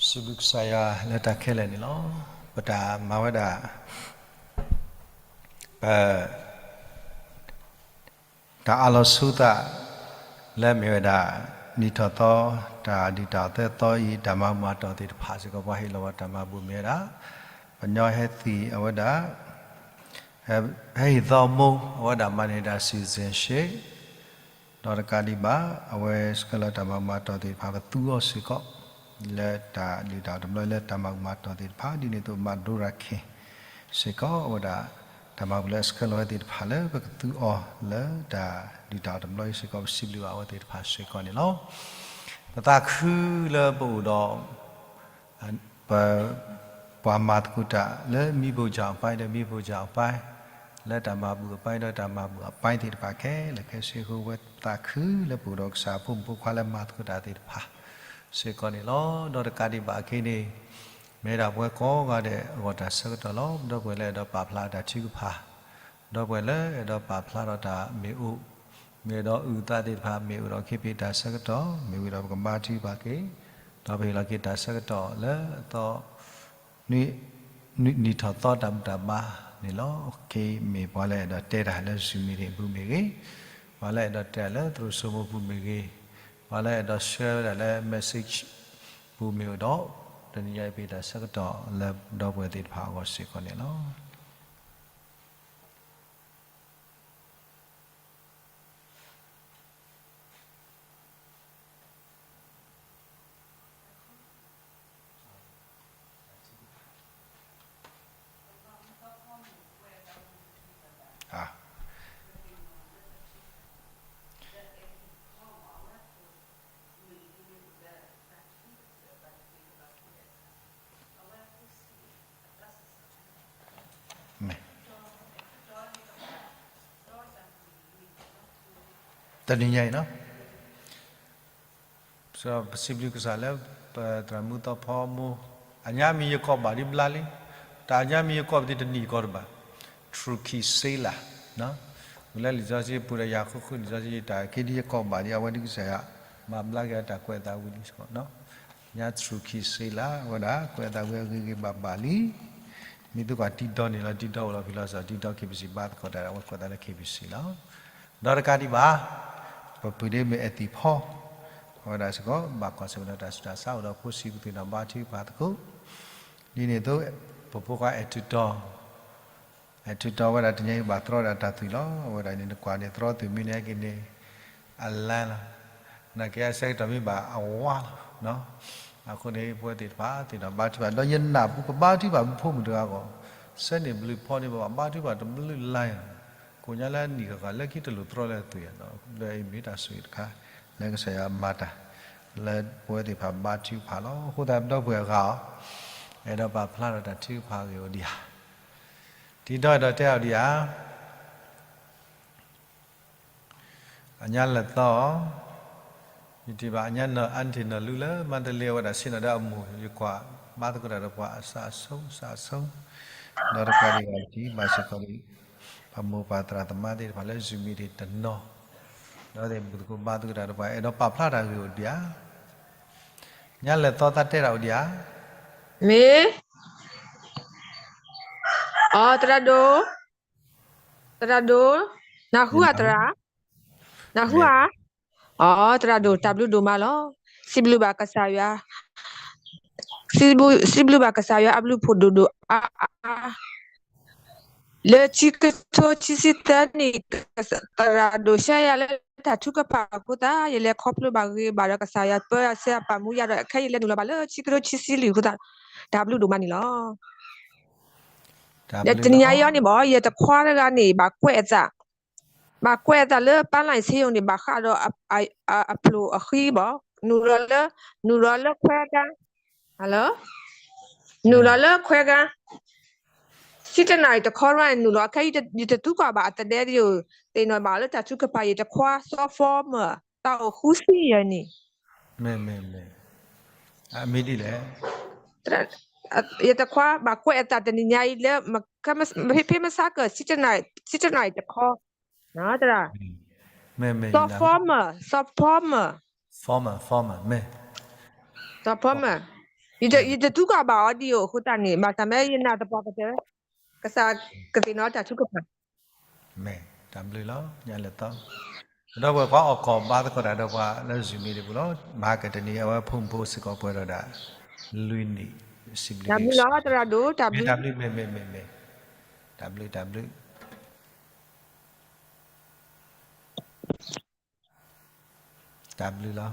စံးဘျုးကစၢ်ယွၤလၢတၢ်ခဲလၢာ်န့ၣ်လီၤ. ပတၢ်မၤဝဲဒၣ် ပ တၢ်အးလီၤဆူသး လၢမ့ၢ်ဝဲဒၣ် နံၣ်ထီၣ်သီ တၢ်ဒုၣ်တၢ်အီၣ်သၢသီအံၤ တၢ်မၤဘူၣ်မၤတီၢ်သ့ၣ်တဖၣ်စ့ၢ်ကီး ပှၤဟ့ၣ်လီၤဝဲတၢ်မၤဘူၣ်မ့ၢ်ဝဲဒၣ် ပညီဟဲသံၣ်အဝဲဒၣ် ဟဲဟ့ၣ်သီမိၢ် အဝဲဒၣ်မၤန့ၢ်ဒၣ် citizenship ဒီးတကးဒံးဘၣ် အဝဲဆှၢလီၤတၢ်မၤဘူၣ်မၤတီၢ်သ့ၣ်တဖၣ် ပသူအီၤစ့ၢ်ကီး လၢတၢ်ဒုၣ်တၢ်အီၣ်တဘျီလၢတၢ်မၤဘူၣ်မၤတီၢ်သ့ၣ်တဖၣ် ဒ်န့ၣ်အသိးမၤဒိရၤခ့ၣ်စ့ၢ်ကီး အဝဲဒၣ် တၢ်မၤဘူၣ်လၢအဆှၢလီၤဝဲသ့ၣ်တဖၣ်လၢ ပကသူအီၤလၢတၢ်ဒုၣ်တၢ်အီၣ်တဘျီအံၤစ့ၢ်ကီး ပစံးဘျုးဘၣ်အဝဲသ့ၣ်တဖၣ်စ့ၢ်ကီးန့ၣ်လီၤ. ပသးခုလၢပအိၣ်ဒီး ပ ပှၤမၤသကိးတၢ်လၢမံၤဘိၣ်စၢ်အပၢ်ဒီးမံၤဘိၣ်စၢ်အပၢ်, လၢတၢ်မၤဘူၣ်အပၢ်ဒီးတၢ်မၤဘူၣ်အပၢ်သ့ၣ်တဖၣ်ခဲလၢာ်ခဲဆ့အဃိ ပဝဲသးခုလၢပအိၣ်ဒီးကစၢ်အဖိမုၣ်ဖိခွါလၢမၤသကိးတၢ်သ့ၣ်တဖၣ်စ့ၢ်ကီးန့ၣ်လီၤ. ဒီးတကးဒံးဘၣ်အဂ့ၢ်န့ၣ် မ့ၢ်ဒၣ်ပဝဲကိးဂၤဒဲးအဂီၢ်တၢ်ဆၢကတီၢ်လီၤ. ဒီပုၢ်ဝဲၢ်လၢအဲၣ်ဒိးပာ်ဖျါတၢ်ထုကဖၣ် ဒီပုၢ်ဝဲၢ်လၢအဲၣ်ဒိးပာ်ဖျါထီၣ်တၢ်မ့ၢ်အိၣ်, မ့ၢ်အဲၣ်ဒိးအုၣ်သးသ့ၣ်တဖၣ် မ့ၢ်အိၣ်ဒီးခဲဖံးတၢ်ဆၢကတီၢ် မ့ၢ်ဝံၤဒီးပကမၤထံပာ်က့ၤ, ဒီးပဟ့ၣ်လီၤက့ၤတၢ်ဆၢကတီၢ်လၢအသီ နံၣ်ထီၣ်သီတၢ်ဘူၣ်တၢ်ဘါန့ၣ်လီၤ. မ့ၢ်ပှၤလၢအဲၣ်ဒိးတဲတၢ်လၢ Zoom meeting ပူၤမ့ၢ်ဂ့ၤ, ပှၤလၢအဲၣ်ဒိးတဲတၢ်လၢသရိာ်စိမိၤပူၤမ့ၢ်ဂ့ၤ, ပှၤလၢအဲၣ်ဒိးဆှၢဝဲဒၣ်လၢ message ပူၤမ့ၢ်အိၣ်ဒီး တနံၤညါအံၤပဟ့ၣ်တၢ်ဆၢကတီၢ်လၢဒီပုၢ်ဝဲၢ်သ့ၣ်တဖၣ်အဂီၢ်စ့ၢ်ကီးန့ၣ်လီၤ. တနံၤညါအံၤနီၤ ပစံးဘျုးကစၢ်လၢ ပသရၣ်မုၣ်သီဖီမိၢ်, အညါမ့ၢ်ယကိးဘၣ်ဒံးဘျါလံ, တၢ်အညါမ့ၢ်ယကိးပတံၤတနံၣ်ကီးတဘၣ်, ထြူးခံစ့လး, ဝံၤလၢလံာ်စီဆှံပူၤဒီးယၤဃုဃုလံာ်စီဆှံတၢ်က့ဒ်ယကိးဘၣ်ဒံး အဝဲဒ်ကစၢ်ယွၤ မၤဘျါက့ၤတၢ်ကွဲးအသးဝံၤလံစ့ၢ်ကီး, ညါထြူးခံစ့လး အဝဲဒၣ်ကွဲးအသးဝံၤအဂ့ၤဂ့ၤဘၣ်ဘၣ်လံ, မ့ၢ်သုကွၢ်တံၤဒီန့ၣ်လီၤ တံၤဒီအိၣ်လီၤဖဲလီၤစ့ၢ် တံၤဒီ KBC ဘါသကိးတၢ်ဒီး အဝဲကွဲးသးလၢ KBC လီၤ. ဒီးတကးဒံးဘၣ်, ပပုၢ်ဒ့မ့ၢ်အဲၣ်သံၣ်ဖီ, အဝဲဒၣ်စ့ၢ်ကီး ဘၣ်ကွၢ်ဆၢၣ်မဲာ်ဒီးတၢ်ဆူးတၢ်ဆါအိၣ်ဒီးဖိဆံးကသ့ၣ်နီၣ်ဘါထုကဖၣ်သကိး, ဒ်န့ၣ်အသိး ပဖိခွါအဲၣ်ထုးတီၤ, အဲၣ်ထုးတီၤဝဲဒၣ်တနံၤအံၤဘၣ်သရီဒၣ်တၢ်သွံၣ်လီၤ. အဝဲဒၣ်န့ၣ်နကွၢ်န့ၣ်သရီသွံၣ်မံၤန့ၣ်ဟဲက့ၤန့ၣ် အလါလီၤ, နာ်က့အဆၢကတီၢ်မ့ၢ်ဘၣ်အဝါလီၤ. အဃိန့ၣ် ပဝဲသ့ၣ်တဖၣ်သ့ၣ်နီၣ်ဘါထုကဖၣ် ဒီးယနာ်ပူၤပဘါထုကဖၣ်မူဖိမုၣ်တဂၤအဂီၢ်, ဆၢန့ၣ်ဘျုးဖီန့ၣ် ပဘၣ်ဘါထုကဖၣ်တဘျုးလါယၤ, ကိးညါလၢအနံၣ်ဃၣ်ဃၣ်လၢခံတလိၣ်သရီလၢသွံၣ်ယၤနီၤ လၢအံၤမ့ၢ်တၢ်ဆိၣ်ဂ့ၤတခါ လၢကစၢ်ယွၤမၤတၢ် လၢပဝဲသ့ၣ်တဖၣ်ဘါထုကဖၣ်လီၤ. အဃိသတးဒီပုၢ်ဝဲၢ်အဂၤအီၤ, အဲၣ်ဒိးပာ်ဖျါထီၣ်တၢ်ထုကဖၣ်အဂ့ၢ်အိၣ်ဒံးဧါ, တံၤဒီအဲၣ်ဒိးတဲအီၤဒံးဧါ. အညါလဲၤသီ, ယထံၣ်ဘၣ်အညါနီၢ်အါထံၣ်နီၢ်လူလၢ မန္တလေး အဝဲဒၣ်ဆ့ၣ်နီၤဒီးအမိၢ် ယကွၢ်ဘါသကိးတၢ်ဒီးပှၤအစးအဆိ စးအဆိ, ဒီးတကးဒံးဘၣ် ပထံၣ်ဘၣ်စ့ၢ်ကီး ပမိၢ်ပၢ်သရၣ်သမါသ့ၣ်တဖၣ်လၢ Zoom meeting တနီၤ, ဒီးသ့ၣ်မုၢ်သကိးဘါသကိးတၢ်ဒီးပှၤ အဲၣ်ဒိးပာ်ဖျါတၢ်ဂ့ၢ်အိၣ်ဒံးဧါ. ညါလဲၤသီသးတဲတၢ်အိၣ်ဒံးဧါ. မ့ၢ်, အီ သရၣ်ဒိၣ်, သရၣ်ဒိၣ်, နၢ်ဟူဧါသရၣ်, နၢ်ဟူဧါ. အီ သရၣ်ဒိၣ် တၢ်ဘျုးဒိၣ်မးလီၤ. စံးဘျုးဘၣ်ကစၢ်ယွၤ, စံးဘျုးဘၣ်ကစၢ်ယွၤအဘျုးဖှိၣ်ဒိၣ်ဒိၣ်အါအါ လၢခံကထိခံဆံသၢနံၣ် သရၣ်ဒိၣ်ရှဲယၤလၢတၢ်ထုကဖၣ်အဃိသတး ယလဲၤခီဖျိဘၣ်ဂ့ၤဘၣ်ဒီးကစၢ်ယွၤပၢအဆၢအပာ်မူယၤဒီး အခဲအံၤယလဲၤနုာ်လီၤဘၣ်လၢခံကထိခံဆံလွံၢ်အဃိသတး တၢ်ဘျုးဒိၣ်မးန့ၣ်လီၤ. ဒီးတနံၤညါအံၤအီၤန့ၣ်ဘၣ် ယတခွါတဂၤန့ၣ် ဘၣ်ကွဲးအသး, ဘၣ်ကွဲးအသးလၢပၢ်လၢ်ဆ့ယိၤန့ၣ် ဘၣ်ဃးဒီးအဖျိၣ်အဃံဘၣ်, နုာ်လီၤလၢ, နုာ်လီၤလၢခွဲကါ နုာ်လီၤလၢခွဲကါ, ဆံတနၣ်ရံၣ်တခီရၢ်န့ၣ်နုာ်လီၤ အခဲအံၤ ယတသံကွၢ်ဘၣ်အသဒဲသ့ၣ်ဧိၤ, သ့ၣ်နီၣ်ဘၣ်လၢတၢ်ထုကဖၣ်အံၤတခွါ စီၤဖီမၢၣ် တၢ်အိၣ်ဃုဆံယဲၢ်နံၣ်, မ့ၢ်မ့ၢ်မ့ၢ်, အမ့ၢ်ဒ်လဲၣ်, ယတခွါဘၣ်ကွဲးအသးတနံၤညါအံၤလၢ ဖဲမဆါကၢၢ် ဆံတနၣ်ရံၣ်တခီ, သရၣ်, စီၤဖီမၢၣ်, စီၤဖီမၢၣ်, စီၤဖီမၢၣ်, စီၤဖီမၢၣ်, ယတသံကွၢ်ဘၣ်အီၤဒ်အံၤအဃိသတးန့ၣ် ဘၣ်ဆၣ်မ့ၢ်ယနာ်သပှၢ်ကတၢၢ် ကစၢ်ကသ့ၣ်နီၣ်တၢ်ထုကဖၣ် မ့ၢ်တၢ်ဘျုးလီၤ ညါလဲၤသီ, ဒီပုၢ်ဝဲၢ်ခွါအီၣ်ကီၢ်ဘါသကိးတၢ်ဒီးပှၤလၢ Zoom meeting ပူၤလီၤ, မဟါကတနံၤအဝဲဖိမုၣ်ဖိစ့ၢ်ကီးပှဲၤဒီးဒၣ် လွံၢ်နံၣ်, စံးဘျုးက့ၤ, တၢ်ဘျုးလီၤ သရၣ်ဒိၣ် တၢ်ဘျုး, မ့ၢ်တၢ်ဘျုး မ့ၢ်မ့ၢ်မ့ၢ်မ့ၢ်, တၢ်ဘျုး တၢ်ဘျုး တၢ်ဘျုးလီၤ,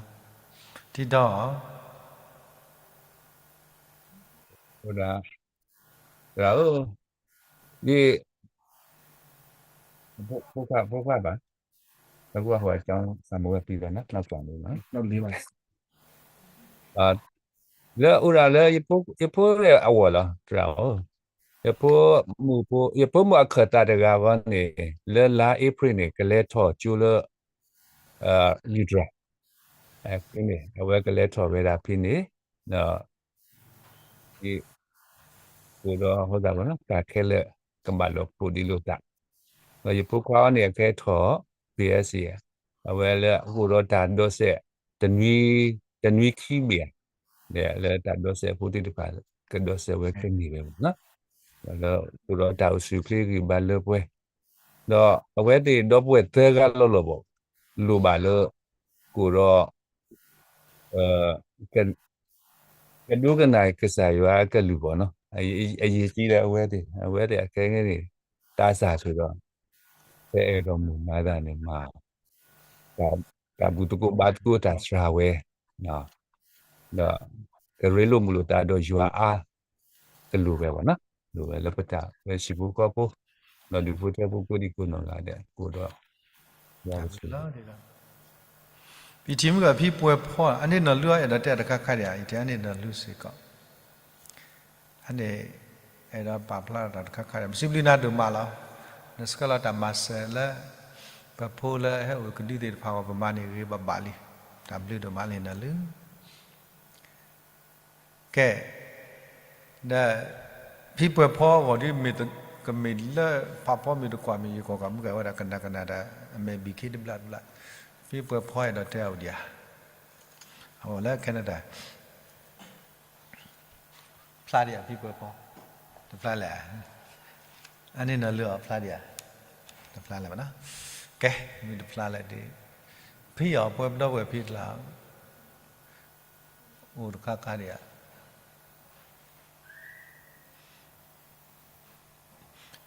ထံဒီ, သရၣ်ဧၢ, ဖိခွါ ဖိခွါဘၣ်, လၢအိၣ်ဒၣ်လၢ ယဖိအဝီၢ်လီၤ သရၣ်ဧၢ, ယဖိမုၣ်ဖိ, ယဖိမုၣ်အခၢၣ်သးတဂၤဂီၢ်န့ၣ် လၢလါအ့ဖြ့ၣ်န့ၣ် ကလဲၤထီၣ်ကၠိလၢ လံၣ်တြၤ, ဖဲန့ၣ် အဝဲကလဲၤထီၣ်ဝဲဒၣ်ဖဲန့ၣ်, ဒီး အဃိဒီး တၢ်ခဲလၢာ်ကဘၣ်လီၤဖှိၣ်ဒံးလိာ်သး, ဒီးယဖိခွါအီၤန့ၣ် အကဲထီၣ် PSC, အဝဲလၢအဃိဒီးတၢ်ဒိးစဲး တနွံ, တနွံခံဘ့ၣ်ဧါ, လၢတၢ်ဒိးစဲးဖိသ့ၣ်တဖၣ် ကဒိးစဲးဝဲကန့ၢ်ဝဲမး, ဒီးလၢအဃိဒီးတၢ်အိၣ်ဆူၣ်အိၣ်ချ့ဂံၢ်ဘါလၢပှဲၤ, ဒီးအဝဲသ့ၣ်ဒီပုၢ်ဝဲၢ်သၢဂၤလီၤလီၤဘၣ်, လိၣ်ဘၣ်လၢ ကိးဒီး ကဒိကနၣ်ကစၢ်ယွၤအကလုၢ်ဘၣ်နီၤ, အယံာ်ကံလၢအဝဲသ့ၣ်, အဝဲသ့ၣ်အခဲကနံၣ်န့ၣ် သးစၢ်ဆိးဒီး ပအဲၣ်ဒိးမုၢ်မၤသးန့ၣ်မၤ, တၢ်ဘူၣ်သကိးဘါသကိးတၢ်စှၤဝဲ, ဒီး ကရ့လိာ်မုာ်လိာ်သးဒီးယွၤအါ တလိၣ်ဝဲဘၣ်နီၤ, လိၣ်ဝဲလၢပတၢ်ဝဲဆံးဖိကီၢ်ဖိ, ဒီးဒူၣ်ဖိထၢဖိကိးဒံကိးနီၢ်ဂၤဒဲး ကိးဒီး ယွၤကဆိၣ်ဂ့ၤ ပထံၣ်မုၢ်ဂီၢ်ဖံပှဲၤဖီ အန့ၣ်နီၢ်လုၢ်အီၤ အဲၣ်ဒိးတဲတခါခါဒံးဧါ, ယတဲအန့ၣ်နီၢ်လုၢ်စ့ၢ်ကီး, အန့ၣ် အဲၣ်ဒိးပာ်ဖျါတၢ်တခါခါဒံး, ပစံးဘျုးနၤဒိၣ်မးလီၤ, နဆှၢလီၤတၢ်မၤစၢၤလၢ ပဖိလၢအဟဲအိၣ်ကဒုသ့ၣ်တဖၣ်အဂီၢ် ပမၤန့ၢ်ဂ့ၤဂ့ၤဘၣ်ဘၣ်လံ. တၢ်ဘျုးဒိၣ်မးလံနၤလၢ ကဲ, ဒီး ဖံပှဲၤဖီအဂီၢ်ဒ် ကမ့ၢ်လၢဖးဖီမ့ၢ်တကွၢ်မ့ၢ် ယကီၢ်ကီၢ်မုၢ်ကဲဝဲဒၣ်ကနၣ်ကနၣ်ဒီး အမဲာ်ဘံၣ်ခ့တဘျၣ်တဘျၣ်, ဖံပှဲၤဖီအဲၣ်ဒိးတဲအီၤဒံးဧါ, အလၢ Canada ဖျါဒံးဧါ ဖံပှဲၤဖီ, တဖျါလဲၣ်, အန့ၣ်နီၤလၢအီၤဖျါဒံးဧါ, တဖျါလဲၣ်ဘၣ်နီၤ, ကဲ, မ့ၢ်တဖျါလဲၣ်ဒ်, ဖံအီၤပှဲၤပဒီပုၢ်ဝဲၢ်ဖံတဖျါ အိၣ်တခါခါဒံးဧါ,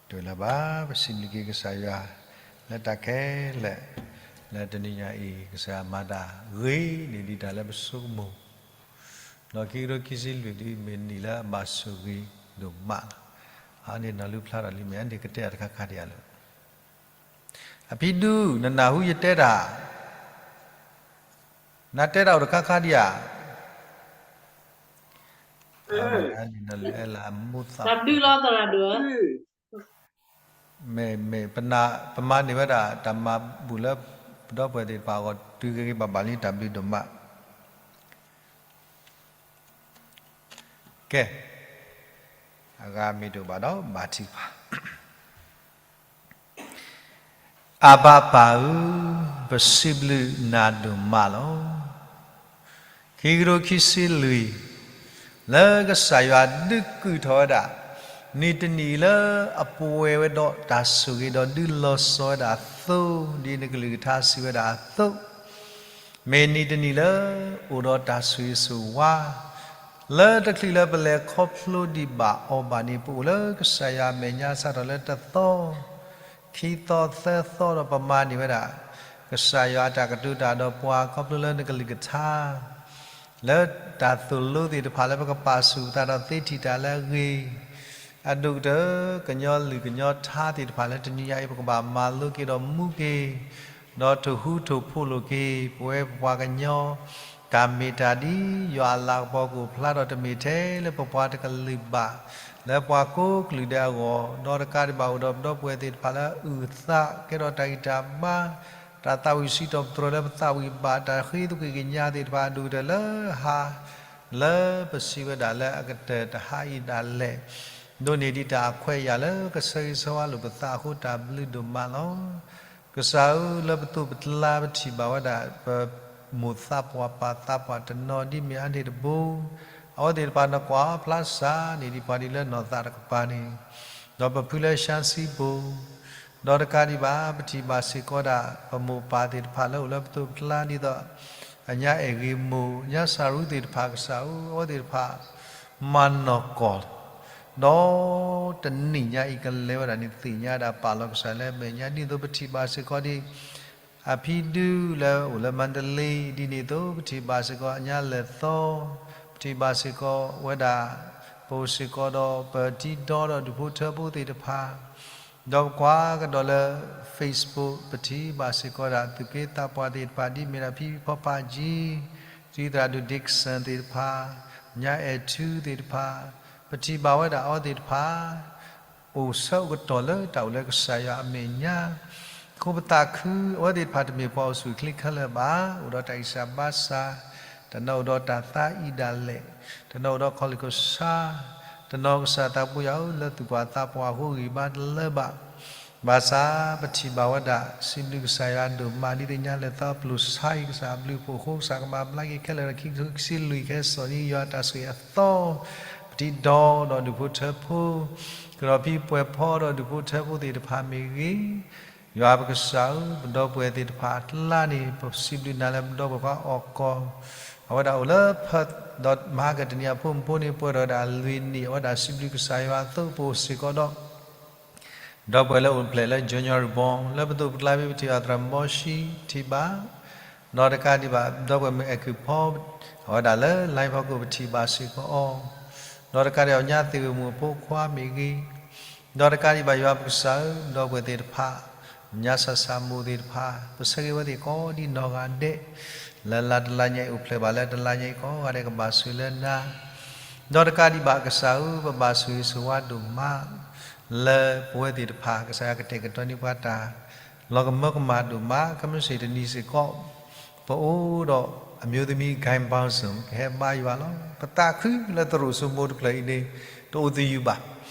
တလၢၤဘၣ်, ပစံးဘျုးက့ၤကစၢ်ယွၤ လၢတၢ်ခဲလၢာ်, လၢတနံၤညါအံၤ ကစၢ်ယွၤမၤတၢ်ဂ့ၤန့ၢ်ဒံးတၢ်လၢပဆိကမိၣ်, ဒီးခံကထိခံဆံလွံၢ်ဒ်မ့ၢ်နံၣ်လၢအဘၣ်ဆိၣ်ဂ့ၤဒိၣ်မးလီၤ. အန့ၣ်နီၤလၢဖျါထီၣ်လံ မ့ၢ်အန့ၣ်ကတဲအီၤတခါခါဒံးဧါလၢ အဖံဒု နနၢ်ဟူယတဲတၢ်, နတဲတၢ်အိၣ်တခါခါဒံးဧါ, အန့ၣ်နီၤလၢအဲလၢအမိၢ်သး, မ့ၢ် မ့ၢ် ပမၤန့ၢ်ဝဲဒၣ် တၢ်မၤဘူၣ်လၢ ပဒီပုၢ်ဝဲၢ်သ့ၣ်တဖၣ်အဂီၢ် တုၤဂ့ၤဂ့ၤဘၣ်ဘၣ်လံ တၢ်ဘျုးဒိၣ်မး ကဲ, အဂၤမ့ၢ်တအိၣ်ဘၣ်ဒီး ဘၣ်ထံၣ်ပှၤ, အဘၣ်ပၢ်ဧၢ, ပစံးဘျုးနၤဒိၣ်မးလီၤ. ခံကထိခံဆံလွံၢ်, လၢကစၢ်ယွၤဒုးကုၢ်ထီၣ်ဝဲဒၣ် နံၣ်တနံၣ်လၢအပှဲၤဝဲဒီးတၢ်ဆိၣ်ဂ့ၤ ဒီးဒုးလီၤစီၤဝဲဒၣ်အသိး, ဒ်နကလုၢ်ကထါစံးဝဲဒၣ်အသိး, မ့ၢ်နံၣ်တနံၣ်လၢ အိၣ်ဒီးတၢ်ဆိၣ်ဂ့ၤဆိၣ်ဝါ, လၢတချုးလၢပလဲၤခီဖျိဒံးဘၣ်အီၤဘၣ်န့ၣ် ပအိၣ်လၢကစၢ်ယွၤအမဲာ်ညါစးထီၣ်လၢတသီ, ခံသီ သၢသီ ဒီးပမၤန့ၢ်ဝဲဒၣ် ကစၢ်ယွၤအတၢ်ကတိၤတၢ်ဒီးပှၤ ခီဖျိလၢနကလုၢ်ကထါ လၢတၢ်သိၣ်လိသ့ၣ်တဖၣ်လၢပကပာ်ဆူၣ်ပသးဒီးသ့ထံၣ်တၢ်လၢအဂ့ၤ, အဒိၣ်ကတၢၢ် ကညီလုၢ်ကညီထါသ့ၣ်တဖၣ်လၢတနံၤညါအံၤ ပကဘၣ်မၤလိက့ၤဒီးမူက့ၤ, ဒီးထိၣ်ဟူးထိၣ်ဖိးလိာ်က့ၤ ပဝဲပပှၤကညီ, တၢ်မ့ၢ်တၢ်ဒ်ယွၤအလၤကပီၤကအိၣ်ဖျါထီၣ်တမ့ၢ်ထဲလၢပပှၤတကလုာ်ဘၣ်, လၢပှၤကိးကလုာ်ဒဲးအဂီၢ်, ဒီးတကးဒံးဘၣ်အိၣ်ဒီးပဒီပုၢ်ဝဲၢ်သ့ၣ်တဖၣ်လၢအုၣ်သး ကဲထီၣ်တၢ်ဂံၢ်တၢ်ဘါ, တၢ်သးဝံၣ်စံးထီၣ်ပတြၢၤလၢပသးဝံၣ်ဘၣ်, တၢ်ဃ့သကွံၢ်ကညးသ့ၣ်တဖၣ်အဒိၣ်ကတၢၢ်လၢဟါ, လၢပစံးဝဲဒၣ်လၢအကတၢၢ်တဟါအံၤဒၣ်လဲာ်, ဒိးန့ၢ်ဒံးတၢ်အခွဲးအယာ်လၢကဆၢဂ့ၤဆၢဝါလိာ်ပသးအဃိ တၢ်ဘျုးဒိၣ်မးလီၤ. ကစၢ်ဧၢ, လၢပသိးပကျါပထံၣ်ဘၣ်ဝဲဒၣ် ပမိၢ်သးပှၢ်ပၢ်သးပှၢ်တနီၤဒ်မ့ၢ်အါန့ၢ်တဘိ, အဝဲသ့ၣ်တဖၣ်နကွၢ်အီၤဖျါစးန့ၢ်ဒံးပှၤဒ်လၢနီၢ်သးတကပၤန့ၣ်, ဒီးပဖုလၢရှါစံဘိ, ဒီးတကးဒံးဘၣ် ပထံၣ်ဘၣ်စ့ၢ်ကီးဒၣ် ပမိၢ်ပၢ်သ့ၣ်တဖၣ်လၢအိၣ်လၢပသိးပကျါဒ်သိး အညါအဲၣ်ဂ့ၤမိၢ် ညါစၢ်ရူသ့ၣ်တဖၣ် ကစၢ်ဧၢ, အဝဲသ့ၣ်တဖၣ် မၤနီၢ်ကီၢ် ဒီးတနံၤညါအံၤကလဲၤဝဲဒၣ်န့ၣ် သ့ၣ်ညါဒၣ်ပာ်လီၤကစၢ်လၢအမဲာ်ညါ ဒ်သိးပထံၣ်ဘၣ်စ့ၢ်ကီးဒ် အဖံဒုလၢအိၣ်လၢမါတလ့ ဒ်န့ၣ်အသိး ပထံၣ်ဘၣ်စ့ၢ်ကီးအညါလဲၤသီ, ပထံၣ်ဘၣ်စ့ၢ်ကီးဝဲဒၣ် ပအိၣ်စ့ၢ်ကီးဒီးပတံၤဒီဒီးဒူၣ်ဖိထၢဖိသ့ၣ်တဖၣ် ဒီးပကွၢ်ကဒီးလၢ Facebook ပထံၣ်ဘၣ်စ့ၢ်ကီးဒၣ် သူၣ်က့သးပှၢ်သ့ၣ်တဖၣ် ဒ်မ့ၢ်ဒၣ်ဖံဖီဖးကံ, ဒ်သရၣ်ဒိၣ် Dixon သ့ၣ်တဖၣ်, ညါအဲၣ်ထူသ့ၣ်တဖၣ်, ပထံၣ်ဘၣ်ဝဲဒၣ်အဝဲသ့ၣ်တဖၣ် အိၣ်ဆၢအိၣ်ကတီၢ်လၢတၢ်အိၣ်လၢကစၢ်ယွၤအမဲာ်ညါ အဃိပသးခု အဝဲသ့ၣ်တဖၣ်တမ့ၢ်ပှၤအိၣ်ဆူၣ်အိၣ်ချ့ခဲလၢာ်ဘၣ်, အိၣ်ဒီးတၢ်ဂံၢ်စၢ်ဘါစၢ်, တနီၤအိၣ်ဒီးတၢ်သါအံၤဒၣ်လဲာ်, တနီၤအိၣ်ဒီးခီၣ်လ့ၢ်ကစၢ်, တနီၤကစၢ်သးပူၤယၤဧၢ လၢသူၣ်ပှၢ်သးပှၢ်အဃိဂံၢ်ဘါတလၢဘၣ်, ဘၣ်ဆၣ်ပထံၣ်ဘၣ်ဝဲဒၣ် စံးဘျုးကစၢ်ယွၤဒိၣ်မး ဒ်သိးညါလဲၤသီပျိာ်ဆါအံၤ ကစၢ်အဘျုးအဖှိၣ်အဃိ ကစၢ်ကမၤဘျါက့ၤခဲလၢာ်ဒီးခံကထိခံဆံလွံၢ် ကဟဲစိာ်န့ၢ်ယွၤတၢ်ဆိၣ်ဂ့ၤအသီ, ပတံၤဒီဒီးဒူၣ်ဖိထၢဖိ ကဒီးဖံပှဲၤဖီဒီးဒူၣ်ဖိထၢဖိသ့ၣ်တဖၣ်မ့ၢ်ဂ့ၤ, ယွၤပကစၢ်ဧၢ, ပဒီပုၢ်ဝဲၢ်သ့ၣ်တဖၣ်အကျါန့ၣ် ပစံးဘျုးနၤလၢပဒီပုၢ်ဝဲၢ်ခွါအီၣ်ကီၢ်, အဝဲဒၣ်အိၣ်လၢ Perth ဒီးမဟါကတနံၤအဖိမုၣ်ဖိန့ၣ် ပှဲၤထီၣ်ဝဲဒၣ်လွံၢ်နံၣ် အဝဲဒၣ်စံးဘျုးကစၢ်ယွၤအသိး ပအိၣ်စ့ၢ်ကီးဒီး ဒီပုၢ်ဝဲၢ်လၢအိၣ်ဖျဲၣ်လၢ January born လၢပသိးပကျါဖဲပထံၣ်ဘၣ်သရၣ်မီၡံ ထံၣ်ဘၣ်, ဒီးတကးဒံးဘၣ် ဒီပုၢ်ဝဲၢ်မုၣ်အဲၣ်ကုၣ်ဖီ အဝဲဒၣ်လၢ line ဖီခိၣ်ပထံၣ်ဘၣ်စ့ၢ်ကီးအီၤ, ဒီးတကးဒံးဘၣ်ညါသ့ၣ်ဝ့ၢ်မုၣ်အဖိခွါမ့ၢ်ဂ့ၤ, ဒီးတကးဒံးဘၣ်ယွၤပကစၢ်ဧၢ, ဒီပုၢ်ဝဲၢ်သ့ၣ်တဖၣ် ညါစၢ်စၢ်မိၢ်သ့ၣ်တဖၣ် ပဆၢဂ့ၤဝဲသ့ၣ်ကိးဒ်နီၢ်ဂၤဒဲး, လၢလါတလါညါအံၤ အိၣ်ဖျဲၣ်ဘၣ်လၢတလါညါအံၤ ကိးဂၤဒဲးကဘၣ်ဆိၣ်ဂ့ၤလၢနၤ, ဒီးတကးဒံးဘၣ်ကစၢ်ဧၢ, ပဘၣ်ဆိၣ်ဂ့ၤဆိၣ်ဝါဒိၣ်မး လၢပဝဲသ့ၣ်တဖၣ် ကစၢ်ယွၤကတဲာ်ကတီၤန့ၢ်ပှၤတၢ် လီၤကမၢကမၣ်ဒိၣ်မး ခဲမုၢ်ဆ့ၣ်တနံၤစ့ၢ်ကီး ပအိၣ်ဒီး အမျိုးသမီး ဂိုဏ်းပေါင်းစုံ ကဟဲဘါယွၤလီၤ. ပသးခုလၢသရိာ်စိမိၤတဖျၢၣ်အံၤန့ၣ် တအိၣ်သယုၢ်ဘၣ်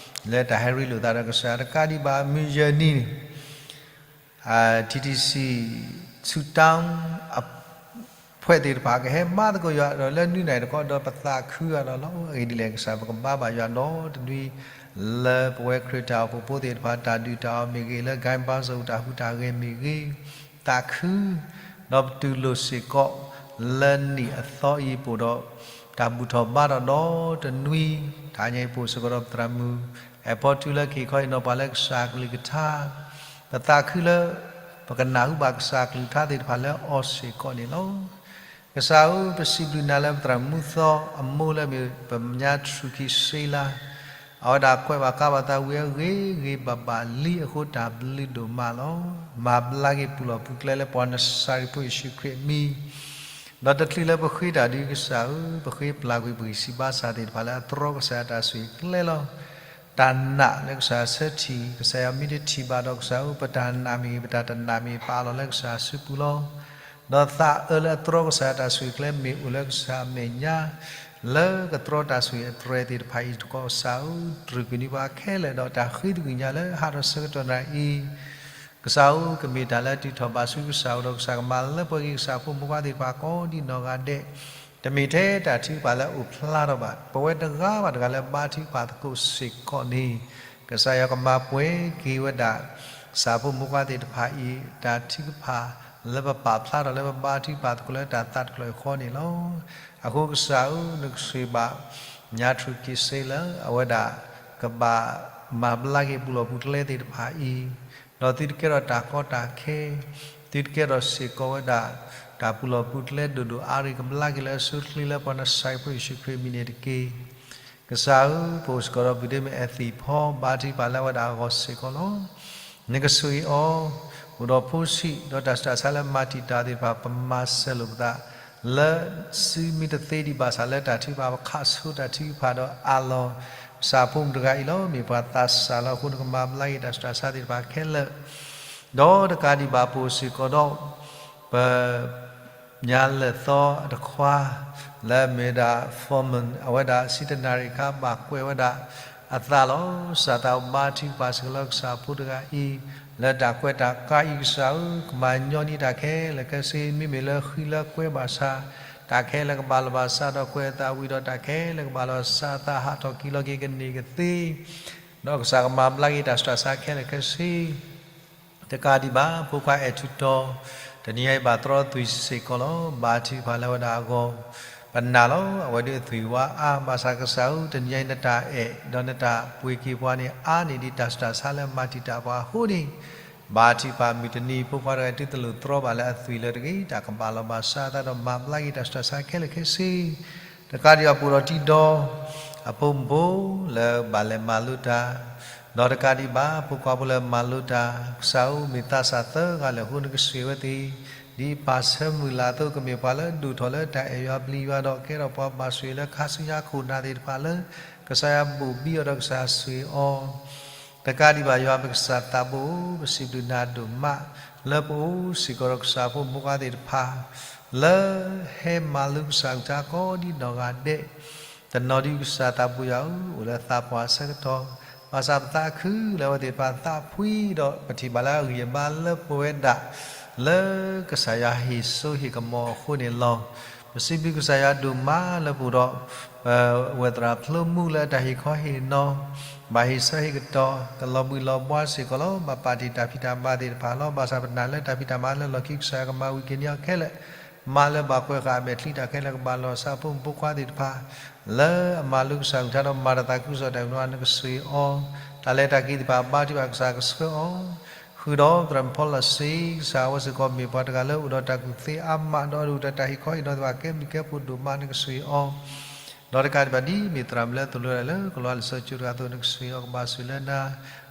လၢတၢ်ဟဲရ့လိာ်သးဒီးကစၢ် တကးဒံးဘၣ် မုၢ်ယဲၢ်နံၤန့ၣ် TTC ဆူတၢ် အဖှဲးသ့ၣ်တဖၣ်ကဟဲမၤသကိးယွၤဒီးလၢနွံနံၣ်တခီဒီး ပသးခုအီၤဒီးလီၤ. အဂ့ၢ်ဒ်လဲၣ် ကစၢ်ပကဘါဘၣ်ယွၤဒီတနွံ လၢပဝဲခရံာ်တၢ်အိၣ်ဖှိၣ်ဖိသ့ၣ်တဖၣ် တၢ်ဒုၣ်တၢ်အီၣ်မ့ၢ်ဂ့ၤ လၢဂိုဏ်းပေါင်းစုံတၢ်ဟူးတၢ်ဂဲၤမ့ၢ်ဂ့ၤ သးခု ဒီးပတူၢ်လိာ်စ့ၢ်ကီး လၢနံၣ်အသီအံၤပအိၣ်ဒီး တၢ်ဘူၣ်ထီၣ်ဘါထီၣ်ဒီတနွံ တဟါညါအံၤပအိၣ်စ့ၢ်ကီးဒီးပသရၣ်မုၣ် အဲၣ်ဖီထူလၢကဟ့ၣ်ခီဟ့ၣ်နီၤပှၤလၢကစၢ်ကလုၢ်ကထါ ပသးခုလၢ ပကနၢ်ဟူဘၣ်ကစၢ်ကလုၢ်ကထါသ့ၣ်တဖၣ်လၢအီၤစ့ၢ်ကီးန့ၣ်လီၤ. ကစၢ်ဧၢ ပစံးဘျုးနၤလၢပသရၣ်မုၣ်သီအမိၢ်လၢမ့ၢ်ပညါထရူၣ်ခံစ့လါ အဝဲဒၣ်ကွဲးဘၣ်ကါဘၣ်သးဝံၤအဂ့ၤဂ့ၤဘၣ်ဘၣ်လံအဃိ တၢ်ဘျုးဒိၣ်မးလီၤ. မၤဘျါက့ၤပူၤလီၢ်ပူၤကျဲလၢပှၤနစၤရ့းဖိယ့ၣ်ၡူးခရံာ်အမံၤ ဒီးတချုးလၢပဃ့တၢ်ဒုးကစၢ်ဧၢ ပဃ့ပျၢ်ကွံာ်ပဂံၢ်စၢ်ဘါစၢ်သ့ၣ်တဖၣ်လၢအတြီကစၢ်ယွၤတၢ်ဆိၣ်ဂ့ၤကျဲလီၤ. တၢ်နာ်လၢကစၢ်ဆၢထံၣ် ကစၢ်ယွၤမ့ၢ်တထံၣ်ဘၣ်ဒီးကစၢ်ဧၢ ပတၢ်နာ်မ့ၢ်ဂ့ၤ ပတၢ်တနာ်မ့ၢ်ပာ်လီၤလၢကစၢ်အစုပူၤလီၤ. ဒီးသးအၢလၢအတြီကစၢ်ယွၤတၢ်ဆိၣ်ဂ့ၤကျဲမ့ၢ်အိၣ်လၢကစၢ်အမဲာ်ညါ လၢကတြီတၢ်ဆိၣ်ဂ့ၤအတြဲၤသ့ၣ်တဖၣ်အံၤတခီ ကစၢ်ဧၢ တြူာ်ကွံာ်န့ၢ်ပှၤခဲလၢာ်ဒီးတၢ်ဃ့သကွံာ်ညါလၢဟးထီၣ်ဆၢကတီၢ်နံၤအံၤ ကစၢ်ဧၢ ကမ့ၢ်တၢ်လၢအတုၤထီၣ်ဘၣ်ဆူကစၢ်အအိၣ်ဒီးကစၢ်ကမၤလၢပှဲၤက့ၤကစၢ်ဖိမုၣ်ဖိခွါသ့ၣ်တဖၣ်ကိးဒံနီၢ်ဂၤဒဲး, တမ့ၢ်ထဲတၢ်ထုကဖၣ်လၢအအိၣ်ဖျါထီၣ်ဘၣ် ပဝဲတဂၤဘၣ်တဂၤလၢဘါထုကဖၣ်သကိးစ့ၢ်ကီးန့ၣ်, ကစၢ်ယွၤကမၤပှဲၤက့ၤဝဲဒၣ် ကစၢ်ဖိမုၣ်ဖိခွါသ့ၣ်တဖၣ်အံၤ တၢ်ထုကဖၣ်လၢပပာ်ဖျါထီၣ်လၢပဘါထုကဖၣ်သကိးလၢတၢ်သးတဖျၢၣ်အဃီန့ၣ်လီၤ. အဃိကစၢ်ဧၢ နကဆိၣ်ဂ့ၤဘၣ် ညါထရူၣ်ကံစ့လၢအဝဲဒၣ် ကဘၣ်မၤဘျါက့ၤပူၤလီၢ်ပူၤကျဲသ့ၣ်တဖၣ်အံၤ, ဒီးသုတကဲထီၣ်တၢ်ကီတၢ်ခဲ, သုတကဲထီၣ်စ့ၢ်ကီးဝဲဒၣ် တၢ်ပူၤလီၢ်ပူၤကျဲဒိၣ်ဒိၣ်အါရံၤ ကဘျါက့ၤလၢအဆိအချ့လၢပှၤနစၤရ့းဖိယ့ၣ်ၡူးခရံာ်အမံၤန့ၣ်တက့ၢ်. ကစၢ်ဧၢ ပအိၣ်စ့ၢ်ကီးဒီးပုၢ်ဒ့မုၣ်အဲၣ်သံၣ်ဖီ ဘါထုကဖၣ်လၢအဝဲဒၣ်အဂီၢ်စ့ၢ်ကီးလီၤ. နကဆိၣ်ဂ့ၤအီၤ, အိၣ်ဒီးဖိဆံး ဒီးတၢ်ဆူးတၢ်ဆါလၢမၤတံာ်တာ်သ့ၣ်တဖၣ် ပမၤစၢၤလိာ်ပသး လၢစုမ့ၢ်တသ့ဒံးဘၣ်ဆၣ်လၢတၢ်ထုကဖၣ် ပခးဆိတၢ်ထုကဖၣ်ဒီးအးလီၤ ကစၢ်ဖိမုၣ်တဂၤအံၤလီၤ. မ့ၢ်ပှၤသးစၢ်လီၤ. အဃိနကမၤဘျါက့ၤတၢ်ဆူးတၢ်ဆါသ့ၣ်တဖၣ်ခဲလၢာ် ဒီးတကးဒံးဘၣ်ပအိၣ်စ့ၢ်ကီးဒီး ပ ညါလၢာ်သီအတခွါ လၢအမ့ၢ်ဝဲဒၣ် foreman အဝဲဒၣ်စံးတနၣ်ရံၣ်အခါ ဘၣ်ကွဲးဝဲဒၣ်အသးလီၤ. စၢ်သးဘါထုကဖၣ်စ့ၢ်ကီးလၢကစၢ်ဖိတဂၤအံၤ လၢတၢ်ကွဲးတၢ်ကါအံၤ ကစၢ်ဧၢ ကမၤညီနံၤတၢ်ခဲလၢာ်ခဲဆ့ မ့မ့ၢ်လၢဃံလၢကွဲဘၣ်ဆၣ် တၢ်ခဲလၢာ်ကဘၣ်လီၤဘၣ်စးဒီးကွဲးအသးဝံၤဒီး တၢ်ခဲလၢာ်ကဘၣ်လီၤစးအသး ဟးထီၣ်က့ၤလီၤက့ၤကန့ၢ်ကသ့ ဒီးကစၢ်ကမၤဘျါက့ၤတၢ်ဆူးတၢ်ဆါခဲလၢာ်ခဲဆ့ တကးဒံးဘၣ် ဖိခွါအဲၣ်ထူတီၤ တနံၤအံၤဘၣ်တြီသွံၣ်စ့ၢ်ကီးလီၤ. ဘါထုကဖၣ်လၢအဝဲဒၣ်အဂီၢ် ပနာ်လီၤ အဝဲဒၣ်အသွံၣ်ဝါအါ ဘၣ်ဆၣ်ကစၢ်ဧၢ တနံၤအံၤ နတၢ်အဲၣ် ဒီးနတၢ်ပှ့ၤက့ၤပှၤန့ၣ် အါန့ၢ်ဒံးတၢ်ဆူးတၢ်ဆါလၢမၤတံာ်တာ်ပှၤအဃိန့ၣ် ဘါထုကဖၣ်မုၢ်တနံၤ ဖိခွါတဂၤ သုတလိၣ်တြီဘၣ်လၢအသွံၣ်လၢတဂ့ၤ တၢ်ကဘၣ်လီၤဘၣ်စးအသးဒီး မၤဘျါက့ၤတၢ်ဆူးတၢ်ဆါခဲလၢာ်ခဲဆ့ တကးဒံးဘၣ် ပအိၣ်ဒီးတံၤဒီ အဖိမုၣ်ဖိလၢဘၣ်လဲၤမၤလိတၢ် ဒီးတကးဒံးဘၣ် ဖိခွါဖိလၢမၤလိတၢ် ကစၢ်ဧၢ မ့ၢ်သးစၢ်သၢဂၤလၢာ်အဃိ နကဆိၣ်ဂ့ၤဝဲသ့ၣ် ဒ်ပၢ်ဆၢမုၢ်လၢ်အသိး ကမ့ၢ်ပှၤလၢဒိၣ်ထီၣ်လၢတၢ်အဲၣ်ယွၤပျံၤယွၤဒီး ကဲထီၣ်ပှၤဘၣ်ဆိၣ်ဂ့ၤလၢခါဆူညါခိၣ်နၢ်သ့ၣ်တဖၣ်လၢ ကစၢ်ယွၤဘိၣ်ဘံအီၤဒီးကစၢ်ဆိၣ်ဂ့ၤအီၤ တကးဒံးဘၣ် ယွၤပကစၢ်သးဘိ ပစံးဘျုးနၤဒိၣ်မး လၢပအိၣ်စ့ၢ်ကီးဒီးကစၢ်ဖိမုၣ်ဖိခွါသ့ၣ်တဖၣ် လၢဟဲမၤလိကစၢ်အကလုၢ်ကထါကိးဒံနီၢ်ဂၤဒဲး တနီၤဒံးကစၢ်သးဘိယွၤဧၢ အိၣ်လၢသးပှၢ်အဆၢကတီၢ် ဘၣ်ဆၣ်ပသးခုလၢအဝဲသ့ၣ်တဖၣ်သးဖှံဒီး ပထံၣ်ဘၣ်လၢအဂံၢ်အဘါလၢပဝဲဒၣ် လၢကစၢ်ယွၤဟ့ၣ်စိဟ့ၣ်ကမီၤအဃိန့ၣ်လီၤ. ပစံးဘျုးကစၢ်ယွၤဒိၣ်မးလၢပအိၣ်ဒီး ပဝဲသရၣ်ဖျိမူလၢအတၢ်ဟ့ၣ်ခီဟ့ၣ်နီၤ ဘၣ်ဟ့ၣ်ဆၢဟ့ၣ်ကတီၤ ကလီၤဘှံးလီၤဘှါစ့ၢ်ကီးလီၤ. ဘၣ်ပာ်တ့ၢ်တၢ်ဖံးတၢ်မၤသ့ၣ်တဖၣ်လီၤ. ဘၣ်ဆၣ်ပနာ်လၢတၢ်ဖံးတၢ်မၤလၢလီၢ်ခံကစၢ်ယွၤကမၤဝံၤက့ၤန့ၢ်အီၤခဲလၢာ် မၤလၢဘၣ်ကွဲးဃာ်အမဲာ်ချံ တၢ်ခဲလၢာ်ကဘၣ်လီၤစးအဖိမုၣ်ဖိခွါသ့ၣ်တဖၣ် လၢအမၤလိကစၢ်အကလုၢ်ကထါဒီးမၤတၢ်သးခုကစီၣ်တၢ်အုၣ်က့ၤခီ နကဆိၣ်ဂ့ၤအီၤ တၢ်လဲၤတၢ်က့ၤသ့ၣ်တဖၣ် ဘါထုကဖၣ်ကစၢ်ကဆှၢအီၤ ဃုာ်ဒီးသရၣ်မုၣ်ဖီလီၣ်စ့ ကစၢ်အဝဲစ့ၢ်ကီးမ့ၢ်ပှၤတဂၤလၢအိၣ်ဒီးတၢ်ကူၣ်သ့အါမး ဒီးအဒိၣ်တၢ်ဟ့ၣ်ခီဟ့ၣ်နီၤသ့ၣ်တဖၣ် ကဲဘျုးကဲဖှိၣ်ဒိၣ်မး နကဆိၣ်ဂ့ၤအီၤ ဒီးတကးဒံးဘၣ် ဒ်မ့ၢ်သရၣ်မုၣ်လၢသိၣ်လိတၢ်လၢကလီၤလၢာ်စီဆှံကၠိတဂၤအသိး နကဆိၣ်ဂ့ၤအီၤ ကဘၣ်ဆိၣ်ဂ့ၤလၢနၤ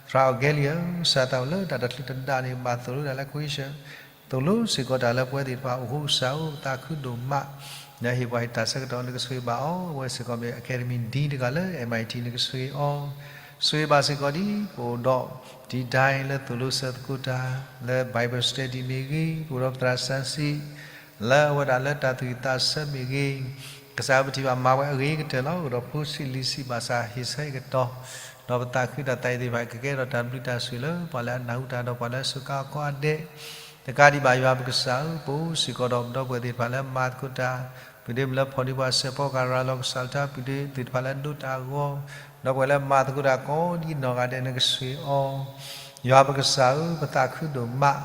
သရၣ်အီၣ်ကဲလံဧၢ ကစၢ်သးအိၣ်လၢတၢ်တချုးတဒၣ်န့ၣ် ဘၣ်သိၣ်လိဒၣ်လၢခွံဆၢ သိၣ်လိစ့ၢ်ကီးတၢ်လၢပဝဲသ့ၣ်တဖၣ်အဃိ ကစၢ်ဧၢ ပသးခုဒိၣ်မး နဟ့ၣ်ပှၤဟ့ၣ်တၢ်ဆၢကတီၢ် နကဆိၣ်ဂ့ၤဘၣ်အီၤ အဝဲစ့ၢ်ကီးမ့ၢ် Academy Dean တဂၤလၢ M I T နကဆိၣ်ဂ့ၤအီၤ ဆိၣ်ဂ့ၤဘၣ်စ့ၢ်ကီးဒ်ပအိၣ်ဒီး ဒံဒဲလၢသိၣ်လိစၢၤသကိးတၢ် လၢ Bible study မ့ၢ်ဂ့ၤ, ပအိၣ်ဒီးပသရၣ်စီဆှံ လၢအဝဲဒၣ်လၢတၢ်သူၣ်ဝံၣ်သးဆၢမ့ၢ်ဂ့ၤ, ကစၢ်ပထံၣ်ဘၣ်မၤဝဲအဂ့ၤကတၢၢ်လီၤ. အိၣ်ဒီးဖိဆံးလံၤဆံးဘၣ်ဆၣ်ဟ့ၣ်ဆၢဟ့ၣ်ကတီၤ, ဒီးပသးခုဒီးသးအံၤသ့ၣ်တဖၣ်ကကဲထီၣ်တၢ်ဘျုးတၢ်ဆိၣ်ဂ့ၤလၢ ပှၤလၢအနၢ်ဟူတၢ်ဒီးပှၤလၢအစူးကါအီၣ်ကီအီဒဲး တကးဒံးဘၣ်ယွၤပကစၢ်ဧၢ, ပအိၣ်စ့ၢ်ကီးဒီးပဒီပုၢ်ဝဲၢ်သ့ၣ်တဖၣ်လၢမၤသကိးတၢ်, ပုၢ်ဒ့မုၣ်လၢဖီၣ်န့ၢ်ပှၤစဲးဖီကၤရၤလီၤကစၢ်လၢတၢ် ပုၢ်ဒ့သ့ၣ်တဖၣ်လၢဒိးတၢ်အဂီၢ်, ဒီပုၢ်ဝဲၢ်လၢမၤသကိးတၢ်ကိးဒ်နီၢ်ဂၤဒဲးနကဆိၣ်ဂ့ၤအီၤ, ယွၤပကစၢ်ဧၢ, ပသးခုဒိၣ်မး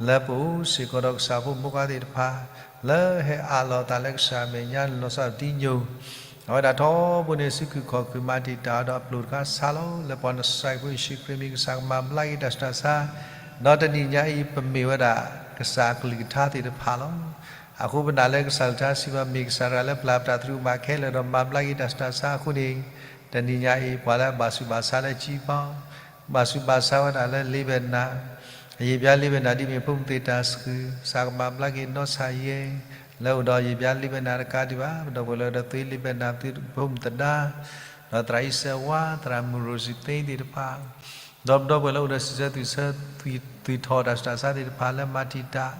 လၢပအိၣ်စ့ၢ်ကီးဒီးကစၢ်ဖိမုၣ်ဖိခွါသ့ၣ်တဖၣ် လၢဟဲအးလီၤအသးလၢကစၢ်မဲာ်ညါလီၤဆီဒ်သိး အဝဲဒၣ်ထီဘိန့ၣ် စုခုၣ်ခီၣ်ခုၣ်မၤတံာ်တာ်ဒီးအပျိၢ်တခါဆါလီၤ. လၢပှၤနစၤရ့းဖိယ့ၣ်ၡူးခရံာ်မံၤ ကစၢ်ကမၤဘျါက့ၤတၢ်ဆူးတၢ်ဆါ, ဒီးတနံၤညါအံၤ ပမ့ၢ်ဝဲဒၣ်ကစၢ်အကလုၢ်ကထါသ့ၣ်တဖၣ်လီၤ. အဃိပနာ်လၢကစၢ်ကလုၢ်ကထါစံးဘၣ် မ့ၢ်ကစၢ်တဂၤလၢပျၢ်ပတၢ်သရူးကမၣ်ခဲလၢာ်ဒီးမၤဘျါက့ၤတၢ်ဆူးတၢ်ဆါအဃိန့ၣ်, တနံၤညါအံၤ ပှၤလၢအဘၣ်ဆူးဘၣ်ဆါလၢကံဘီ ဘၣ်ဆူးဘၣ်ဆါဝဲဒၣ်လၢလ့ဘဲနၤ, အယံာ်ဘျါလ့ဘဲနၤဒ်မ့ၢ်ဖိမုၣ်သ့ၣ်တၢ်ဆှုၣ်, ကစၢ်ကမၤဘျါက့ၤနီၢ်ဆါယဲ, လၢအိၣ်ဒီးယံာ်ဘျါလ့ဘဲနၤတကးဒံးဘၣ်, ပဒီပုၢ်ဝဲၢ်လၢအိၣ်ဒီးသွ့လ့ဘဲနၤ ဖိမုၣ်သဒါ, ဒီးသရၣ်အံၤစဲးဝါ, သရၣ်မုၢ်ရိၣ်စံသ့သ့ၣ်တဖၣ်, ဒီးပဒီပုၢ်ဝဲၢ်လၢအိၣ်ဒီးစံးဆၢသွံၣ်ဆၢ သွံၣ်ထီၣ်တၢ်ဆူးတၢ်ဆါသ့ၣ်တဖၣ်လၢမၤတံာ်တာ်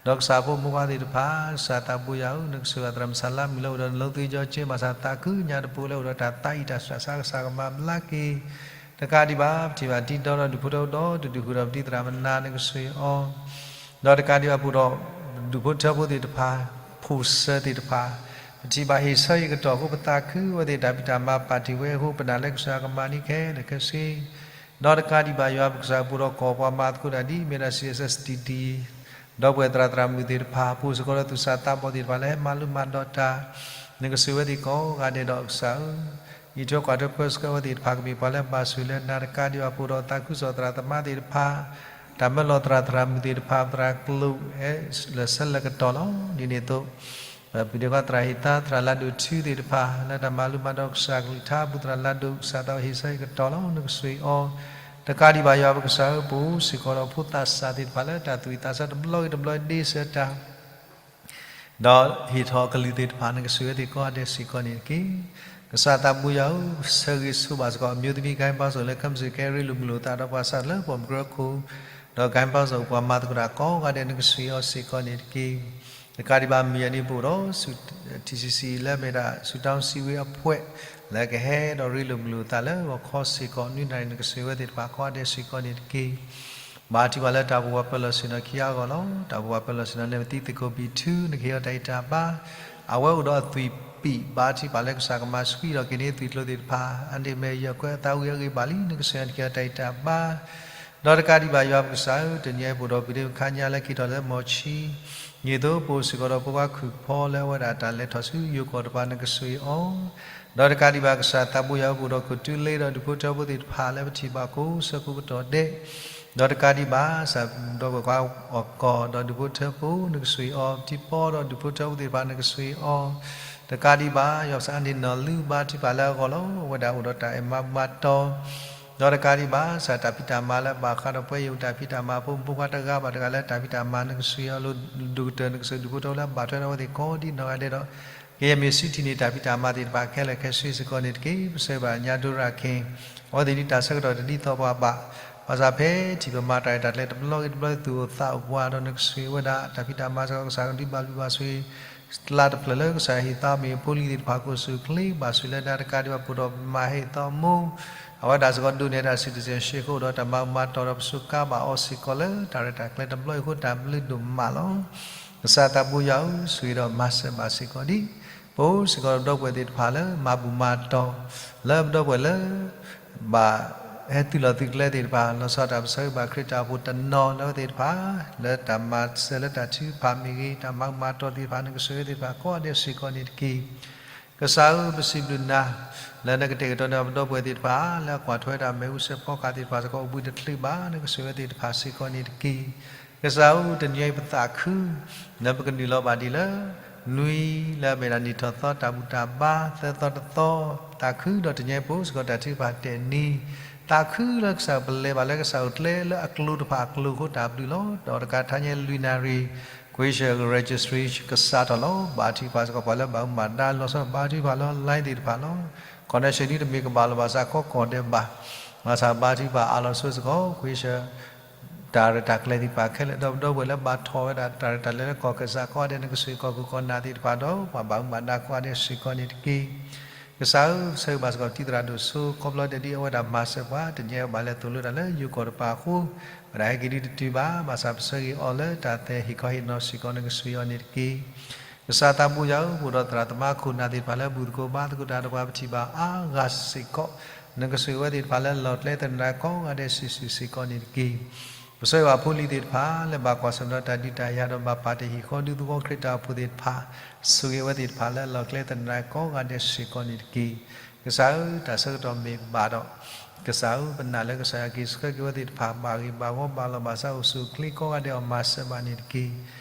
ဒီးကစၢ်ဖိမုၣ်ဖိခွါသ့ၣ်တဖၣ်, ကစၢ်သးဘိယွၤဧၢ, နကဆိၣ်ဂ့ၤသရၣ်မုၣ်စလါမုၣ်လၢအိၣ်ဒီးနလိသ့ကၠီကၠ့ ဘၣ်ဆၣ်သးခုညါတပူၤလၢအိၣ်ဒီးတၢ်သးအံၤတၢ်ဆူးတၢ်ဆါ ကစၢ်ကမၤဘျါက့ၤ, တကးဒံးဘၣ် ပထံၣ်ဘၣ်ဒ်ဒီဒီးဒူၣ်ဖိထၢဖိဒီတဒူၣ်ဃုာ်ဒီးပဒံသရၣ်မုၣ်နၤ နကဆိၣ်ဂ့ၤအီၤ ဒီးတကးဒံးဘၣ်ပအိၣ်ဒီး ဒူၣ်ဖိထၢဖိသ့ၣ်တဖၣ်, ဖိဆၢသ့ၣ်တဖၣ်, ပထံၣ်ဘၣ်ဟ့ၣ်ဆၢဟ့ၣ်ကတီၢ်အဃိ ပသးခုဝဲသ့ၣ်တၢ်ဖံးတၢ်မၤပာ်တ့ၢ်ဝဲအဃိ ပနာ်လၢကစၢ်ကမၤန့ၢ်ခဲလၢာ်ခဲဆ့, ဒီးတကးဒံးဘၣ်ယွၤပကစၢ်ပအိၣ်ဒီးကီၢ်ပှၤမၤသကိးတၢ်ဒ် မ့ၢ်ဒၣ် စီအ့ၣ်စၢၣ်စတံဒံ ဒီပုၢ်ဝဲၢ်သရၣ်သရၣ်မုၣ်သ့ၣ်တဖၣ်, ပအိၣ်စ့ၢ်ကီးဒီးသူၣ်စၢ်သးဘီၣ်သ့ၣ်တဖၣ်လၢဟဲမၤလိမၤဒိးတၢ်, နကဆိၣ်ဂ့ၤဝဲသ့ၣ်ကိးဂၤဒဲးဒီးကစၢ်ဧၢ, အံးထွဲကွၢ်ထွဲပၢဆှၢဝဲသ့ၣ်တဖၣ် ကမ့ၢ်ပှၤလၢဘၣ်ဆိၣ်လၢနၤတကးဒံးဘၣ် ပအိၣ်ဒီးသးခုကစီၣ်သရၣ်သမါသ့ၣ်တဖၣ်, တၢ်မၢလီၤသရၣ်သရၣ်မုၣ်သ့ၣ်တဖၣ်, သရၣ်ကျိၤ လၢာ်ဆၢလၢာ်ကတီၢ်လီၤ. ဒ်န့ၣ်အသိး ပဒ့ခွါသရၣ်ဟ့ၣ်သါ သရၣ်လၢဒိၣ်ထူသ့ၣ်တဖၣ် လၢတၢ်မၤလိမၤဒိးကစၢ်ကလုၢ်ကထါအပူၤ သရၣ်လၢဒိၣ် ကစၢ်သးဟ့ၣ်ဆၢဟ့ၣ်ကတီၢ်လီၤ. နကဆိၣ်ဂ့ၤအီၤ, တကးဒံးဘၣ်ယွၤပကစၢ်ဧၢ, ပအိၣ်စ့ၢ်ကီးဒီးဖိသးစၢ်သ့ၣ်တဖၣ် လၢတၢ်သူၣ်ဝံၣ်သးဆၢတဘျီဂ့ၤတဘျီဒ့ဆၢတၢ် ဒီးဟ့ၣ်ထီၣ်အကလုၢ်သ့ၣ်တဖၣ် နကဆိၣ်ဂ့ၤဝဲသ့ၣ်ကိးဂၤဒဲးစ့ၢ်ကီးန့ၣ်တက့ၢ်. ကစၢ်သးဘိယွၤဧၢ, ဆၢဂ့ၤဆိဘၣ်စ့ၢ်ကီး အမျိုးသမီး ဂိုဏ်းပေါင်းစုံ လၢခဲမုၢ်ဆ့ၣ်ကဲရ့လိာ်မုာ်လိာ်သးဒီးပှၤစၢ်လၢပှၢ်မုၢ်ကြၢးခိၣ်, ဒီး ဂိုဏ်းပေါင်းစုံ ပှၤမၤသကိးတၢ်ကိးဂၤဒဲး နကဆိၣ်ဂ့ၤအီၤစ့ၢ်ကီးန့ၣ်တက့ၢ်. တကးဒံးဘၣ်မုၢ်ယဲၢ်နံၣ်ပအိၣ်ဒီး ထံဆံးဆံးလၢမ့ၢ်ဒၣ် ဆုတောင်းစည်းဝေးအဖွဲ့ လၢကဟဲဒီးရ့လိာ်မုာ်လိာ်သးလၢဂီၤခီစ့ၢ်ကီး နွံနၣ်ရံၣ် နကဆိၣ်ဂ့ၤဝဲသ့ၣ်တဖၣ်ကိးဂၤဒဲးစ့ၢ်ကီးန့ၣ်တက့ၢ်. ဘါထုကဖၣ်လၢတၢ်အိၣ်ဖှိၣ်ပၢၤလီၢ်ဆ့ၣ်နီၤခံဂၤအဂီၢ်လီၤ. တၢ်အိၣ်ဖှိၣ်ပၢၤလီၢ်ဆ့ၣ်နီၤ နဲၣ်ပသံသကိးဘံၣ်ထူ နကဟ့ၣ်အီၤတၢ်အံးတၢ်ဘါ, အဝဲအိၣ်ဒီးအသွံၣ်ပံာ် ဘါထုကဖၣ်လၢကစၢ်ကမၤဆှံဒီးက့ၤန့ၢ်သွံၣ်ကျိၤသ့ၣ်တဖၣ် အါန့ၢ်မဲာ်ယီၢ်ကွဲအသးဝံၣ်အဂ့ၢ်ဘၣ်လံ နကဆိၣ်ဂ့ၤအီၤ နကဟ့ၣ်အီၤတၢ်အံးတၢ်ဘါ ဒီးတကးဒံးဘၣ်ယွၤပကစၢ်ဧၢ, တနံၤအံၤပအိၣ်ဒီးပုၢ်ဒ့မုၣ်ခါညါလၢက့ၤထီၣ်လၢမီၢ်ဆံ, ဒ်သိးပအိၣ်စ့ၢ်ကီးဒီးဖိခွါခုၣ်ဖီ လၢအဝဲဒၣ်တၢ်လဲၤထီၣ်ဆူယိၤကီၢ်တဖၣ် နကဆိၣ်ဂ့ၤအီၤ, ဒီးတကးဒံးဘၣ်ကစၢ်သးဘိယွၤဧၢ, ပအိၣ်ဒီးခိၣ်တူလ့ဒီးဒူၣ်ဖိထၢဖိသ့ၣ်တဖၣ်လၢပထံၣ်ဘၣ်ကိးဆၢကိးကတီၢ်ဒဲး, ဒီးတကးဒံးဘၣ် ကစၢ်ဒီးကွဲးခွါအီၣ်ကီၢ်ဒီးဒူၣ်ဖိထၢဖိ နကဆိၣ်ဂ့ၤအီၤ, ထံပီဒီးဒူၣ်ဖိထၢဖိသ့ၣ်တဖၣ် နကဆိၣ်ဂ့ၤအီၤ, တကးဒံးဘၣ် ယွၤကစၢ်အါန့ၢ်နီၢ်လုၢ် ဘါထုကဖၣ်လၢအဂီၢ်လီၤ. အဝဲဒၣ်အိၣ်ဒီးတၢ်အဲၣ်မၤဘူၣ်မၤတီၤ ဒီးတကးဒံးဘၣ် ကစၢ်တၢ်ဖံးတၢ်မၤလၢအဘၣ်ဃးဒီးပှၤအံၤအိၣ်တၢ်ဖံးတၢ်မၤအဖိမုၣ်ဖိခွါတဂၤဘၣ်တဂၤလၢတၢ်ဖံးတၢ်မၤ နကဆိၣ်ဂ့ၤအီၤလီၤ. ဒိၣ်ကတၢၢ် နကဆိၣ်ဒူၣ်ဖိထၢဖိလၢအဘၣ်ထွဲဒီးအဝဲသ့ၣ်ကိးဒ်နီၢ်ဂၤဒဲးဒီး ကယဲၢ်မ့ၢ်ဆူထံၣ်န့ၢ်တၢ်ဖံးတၢ်မၤသ့ၣ်တဖၣ်ခဲလၢာ်ခဲဆ့စ့ၢ်ကီးန့ၣ်တက့ၢ်. ပဆၢဂ့ၤဘၣ်ညါဒိရၣ်ခ့ၣ် အဝဲသ့ၣ်ဒ်တၢ်ဆၢကတီၢ်တဒ်သိးပှၤဘၣ်, ဘၣ်ဆၣ်ဖဲထံၣ်ပမၤတၢ်ရဲၣ်တၢ်ကျဲၤတဘျီဂ့ၤတဘျီ သူၣ်အိၣ်သးအိၣ်ပှၤဒီး နကဆိၣ်ဂ့ၤဝဲဒၣ်တၢ်ဖံးတၢ်မၤစ့ၢ်ကီး ကစၢ်ကဒုးဘၣ်ဘျုးဘၣ်ဆိၣ်ဂ့ၤ လါတဖျၢၣ်လၢကစၢ်ဟ့ၣ်သါမ့ၢ်ဖိလံၤသ့ၣ်တဖၣ် ကိးဆူၣ်ချ့ဘၣ်ဆိၣ်လၢနၤတကးဒံးဘၣ် ပအိၣ်ဒီးမၤဟ့ၣ်သီမိၢ် အဝဲဒၣ်စ့ၢ်ကီးဒိးန့ၢ်တၢ် citizenship အဃိ ဒီးတၢ်မၤဘူၣ်မၤတီၤဒီးပစူးကါဘၣ်အီၤစ့ၢ်ကီးလၢတၢ်ရဲၣ်တၢ်ကျဲၤတဘျီအံၤအဃိ တၢ်ဘျုးဒိၣ်မးလီၤ. ကစၢ်သးဘိယွၤဧၢ, ဆိၣ်ဂ့ၤဒီးမၤစၢၤဘၣ်စ့ၢ်ကီးဒံး ပအိၣ်စ့ၢ်ကီးဒီးပဒီပုၢ်ဝဲၢ်သ့ၣ်တဖၣ်လၢမၤဘူၣ်မၤတီၤ လၢပဒီပုၢ်ဝဲၢ်လၢ ဘၣ်ဟဲသုးလီၢ်သုးကျဲသ့ၣ်တဖၣ် လီၤဆီဒၣ်တၢ်ပဆၢဂ့ၤဘၣ်ခရံာ်တၢ်အိၣ်ဖှိၣ်တနီၤလၢအဝဲသ့ၣ်တဖၣ် လၢတၢ်မၤစၢၤလၢတၢ်ထုကဖၣ်မ့ၢ်ဂ့ၤ တၢ်မၤဘူၣ်မၤတီၤသ့ၣ်တဖၣ် နကဆိၣ်ဂ့ၤသ့ၣ်တဖၣ်ကိးဂၤဒဲးစ့ၢ်ကီးန့ၣ်တက့ၢ်. ကစၢ်ဧၢ, ပစံးဘျုးနၤ လၢနကတဲာ်ကတီၤန့ၢ်ပဒီပုၢ်ဝဲၢ်သ့ၣ်တဖၣ် လၢအကွၢ်ထွဲတၢ်မ့ၣ်အူစဲးဖီကဟၣ်သ့ၣ်တဖၣ်စ့ၢ်ကီး အိၣ်ဘှံးတချုးဘၣ် နကဆိၣ်ဂ့ၤသ့ၣ်တဖၣ်စ့ၢ်ကီးန့ၣ်တက့ၢ်. ကစၢ်ဧၢ, တနံၤအံၤပသးခု လၢပကနုာ်လီၤဘၣ်ဒ်လၢ နွံလၢအမ့ၢ်ဒၣ်နံၣ်ထီၣ်သီတၢ်ဘူၣ်တၢ်ဘါ သၢသီတသီ, သးခုဒီးတနံၤအံၤပအိၣ်စ့ၢ်ကီးတၢ်ထုကဖၣ်တဲာ်နံၤ, သးခုလၢကစၢ်ပလဲၤဘၣ်လၢကစၢ်အိၣ်ကျဲလၢအကျိၤတဖၣ်အကျိၤအဃိတၢ်ဘျုးလီၤ. ဒီးတကးထါညါလွံၢ်နၣ်ရံၣ် ကွ့ၢ်ဆၢၣ် registration ကစးထီၣ်လီၤ. ဘါထုကဖၣ်စ့ၢ်ကီးပှၤလၢဘၣ်မူဘၣ်ဒါ လီၤဆီဘါထုကဖၣ်လၢ online သ့ၣ်တဖၣ်လီၤ. connection ဒ်တမ့ၢ်ကဘၣ်လီၤဘၣ်ဆၣ် ကီကီၢ်ဒဲးဘၣ် ဘၣ်ဆၣ်ဘါထုကဖၣ်အးလီၤဆိစ့ၢ်ကီး ကွ့ၢ်ဆၢ တၢ်ရဲၣ်တၢ်ကျဲၤသ့ၣ်တဖၣ်ခဲလၢာ် ဒီပုၢ်ဒီဝဲၢ်လၢဘၣ်ထီၣ်ဝဲဒၣ်တၢ်ရဲၣ်တၢ်ကျဲၤလၢကီၢ်ကစၢ်ကိးဂၤဒဲး နကစၢ်ကီၢ်ခိၣ်ကီၢ်နၢ်သ့ၣ်တဖၣ်ဒီး ပှၤဘၣ်မူဘၣ်ဒါကိးဂၤဒဲးစ့ၢ်ကီးန့ၣ်တက့ၢ်. ကစၢ်ဧၢ, ပဆၢဂ့ၤဘၣ်စ့ၢ်ကီးတံၤသရၣ်ဒိၣ်စိ ခီဖျိဒ်အဝဲဒၣ်မၤစၢၤပှၤ တညါအံၤဘၣ်လဲၤသိၣ်လိတၢ်လၢယိၤကီၢ်တပၤအဃိ ဝဲဒၣ်ဟဲက့ၤဒုးတတုၤဘၣ် ဘၣ်ဆၣ်ပဆၢဂ့ၤအီၤလၢတၢ်သဲဟ့ၣ်ခီဟ့ၣ်နီၤစ့ၢ်ကီး နကစၢ်အီၤန့ၣ်တက့ၢ်. ကစၢ်သးဘိယွၤဧၢ, ပအိၣ်ဒီးသရၣ်သမါခိၣ်နၢ်သ့ၣ်တဖၣ်လၢဘူၣ်သကိးဘါသကိးတၢ်ဒီးပှၤပထံၣ်ဘၣ်အါဂၤစ့ၢ်ကီး, နကဆိၣ်ဂ့ၤဝဲသ့ၣ်တဖၣ်လၢလီၢ်ကျဲသနၢၣ်ကိးဂၤဒဲးစုာ်စုာ်စ့ၢ်ကီးန့ၣ်တက့ၢ်. ပဆၢဂ့ၤဘၣ်ဖိလံၤသ့ၣ်တဖၣ် လၢဘၣ်ကွၢ်ဆၢၣ်မဲာ်ဒီးတၢ်ဒုးတၢ်ယၤဒီးဘၣ်ပာ်တ့ၢ်ဟံၣ်ဃီဒူသဝီခရံာ်တၢ်အိၣ်ဖှိၣ်သ့ၣ်တဖၣ်, ဆိၣ်ဂ့ၤဝဲသ့ၣ်တဖၣ်လၢလီၢ်ကျဲသနၢၣ်ကိးဂၤဒဲးစ့ၢ်ကီးန့ၣ်တက့ၢ်. ကစၢ်ဧၢ, တၢ်ဆၢကတီၢ်မ့ၢ်ဘၣ်ဒီး ကစၢ်ဧၢ, ပနာ်လၢကစၢ်ယွၤက့ၤဆှၢက့ၤဝဲသ့ၣ်တဖၣ် ဘၣ်ဂ့ၤဘၣ်ဝီဘၣ်လီၤဘၣ်စး အိၣ်ဆူၣ်အိၣ်ချ့ကိးဂၤဒဲးအီၤမၤစၢၤဘၣ်န့ၣ်တက့ၢ်.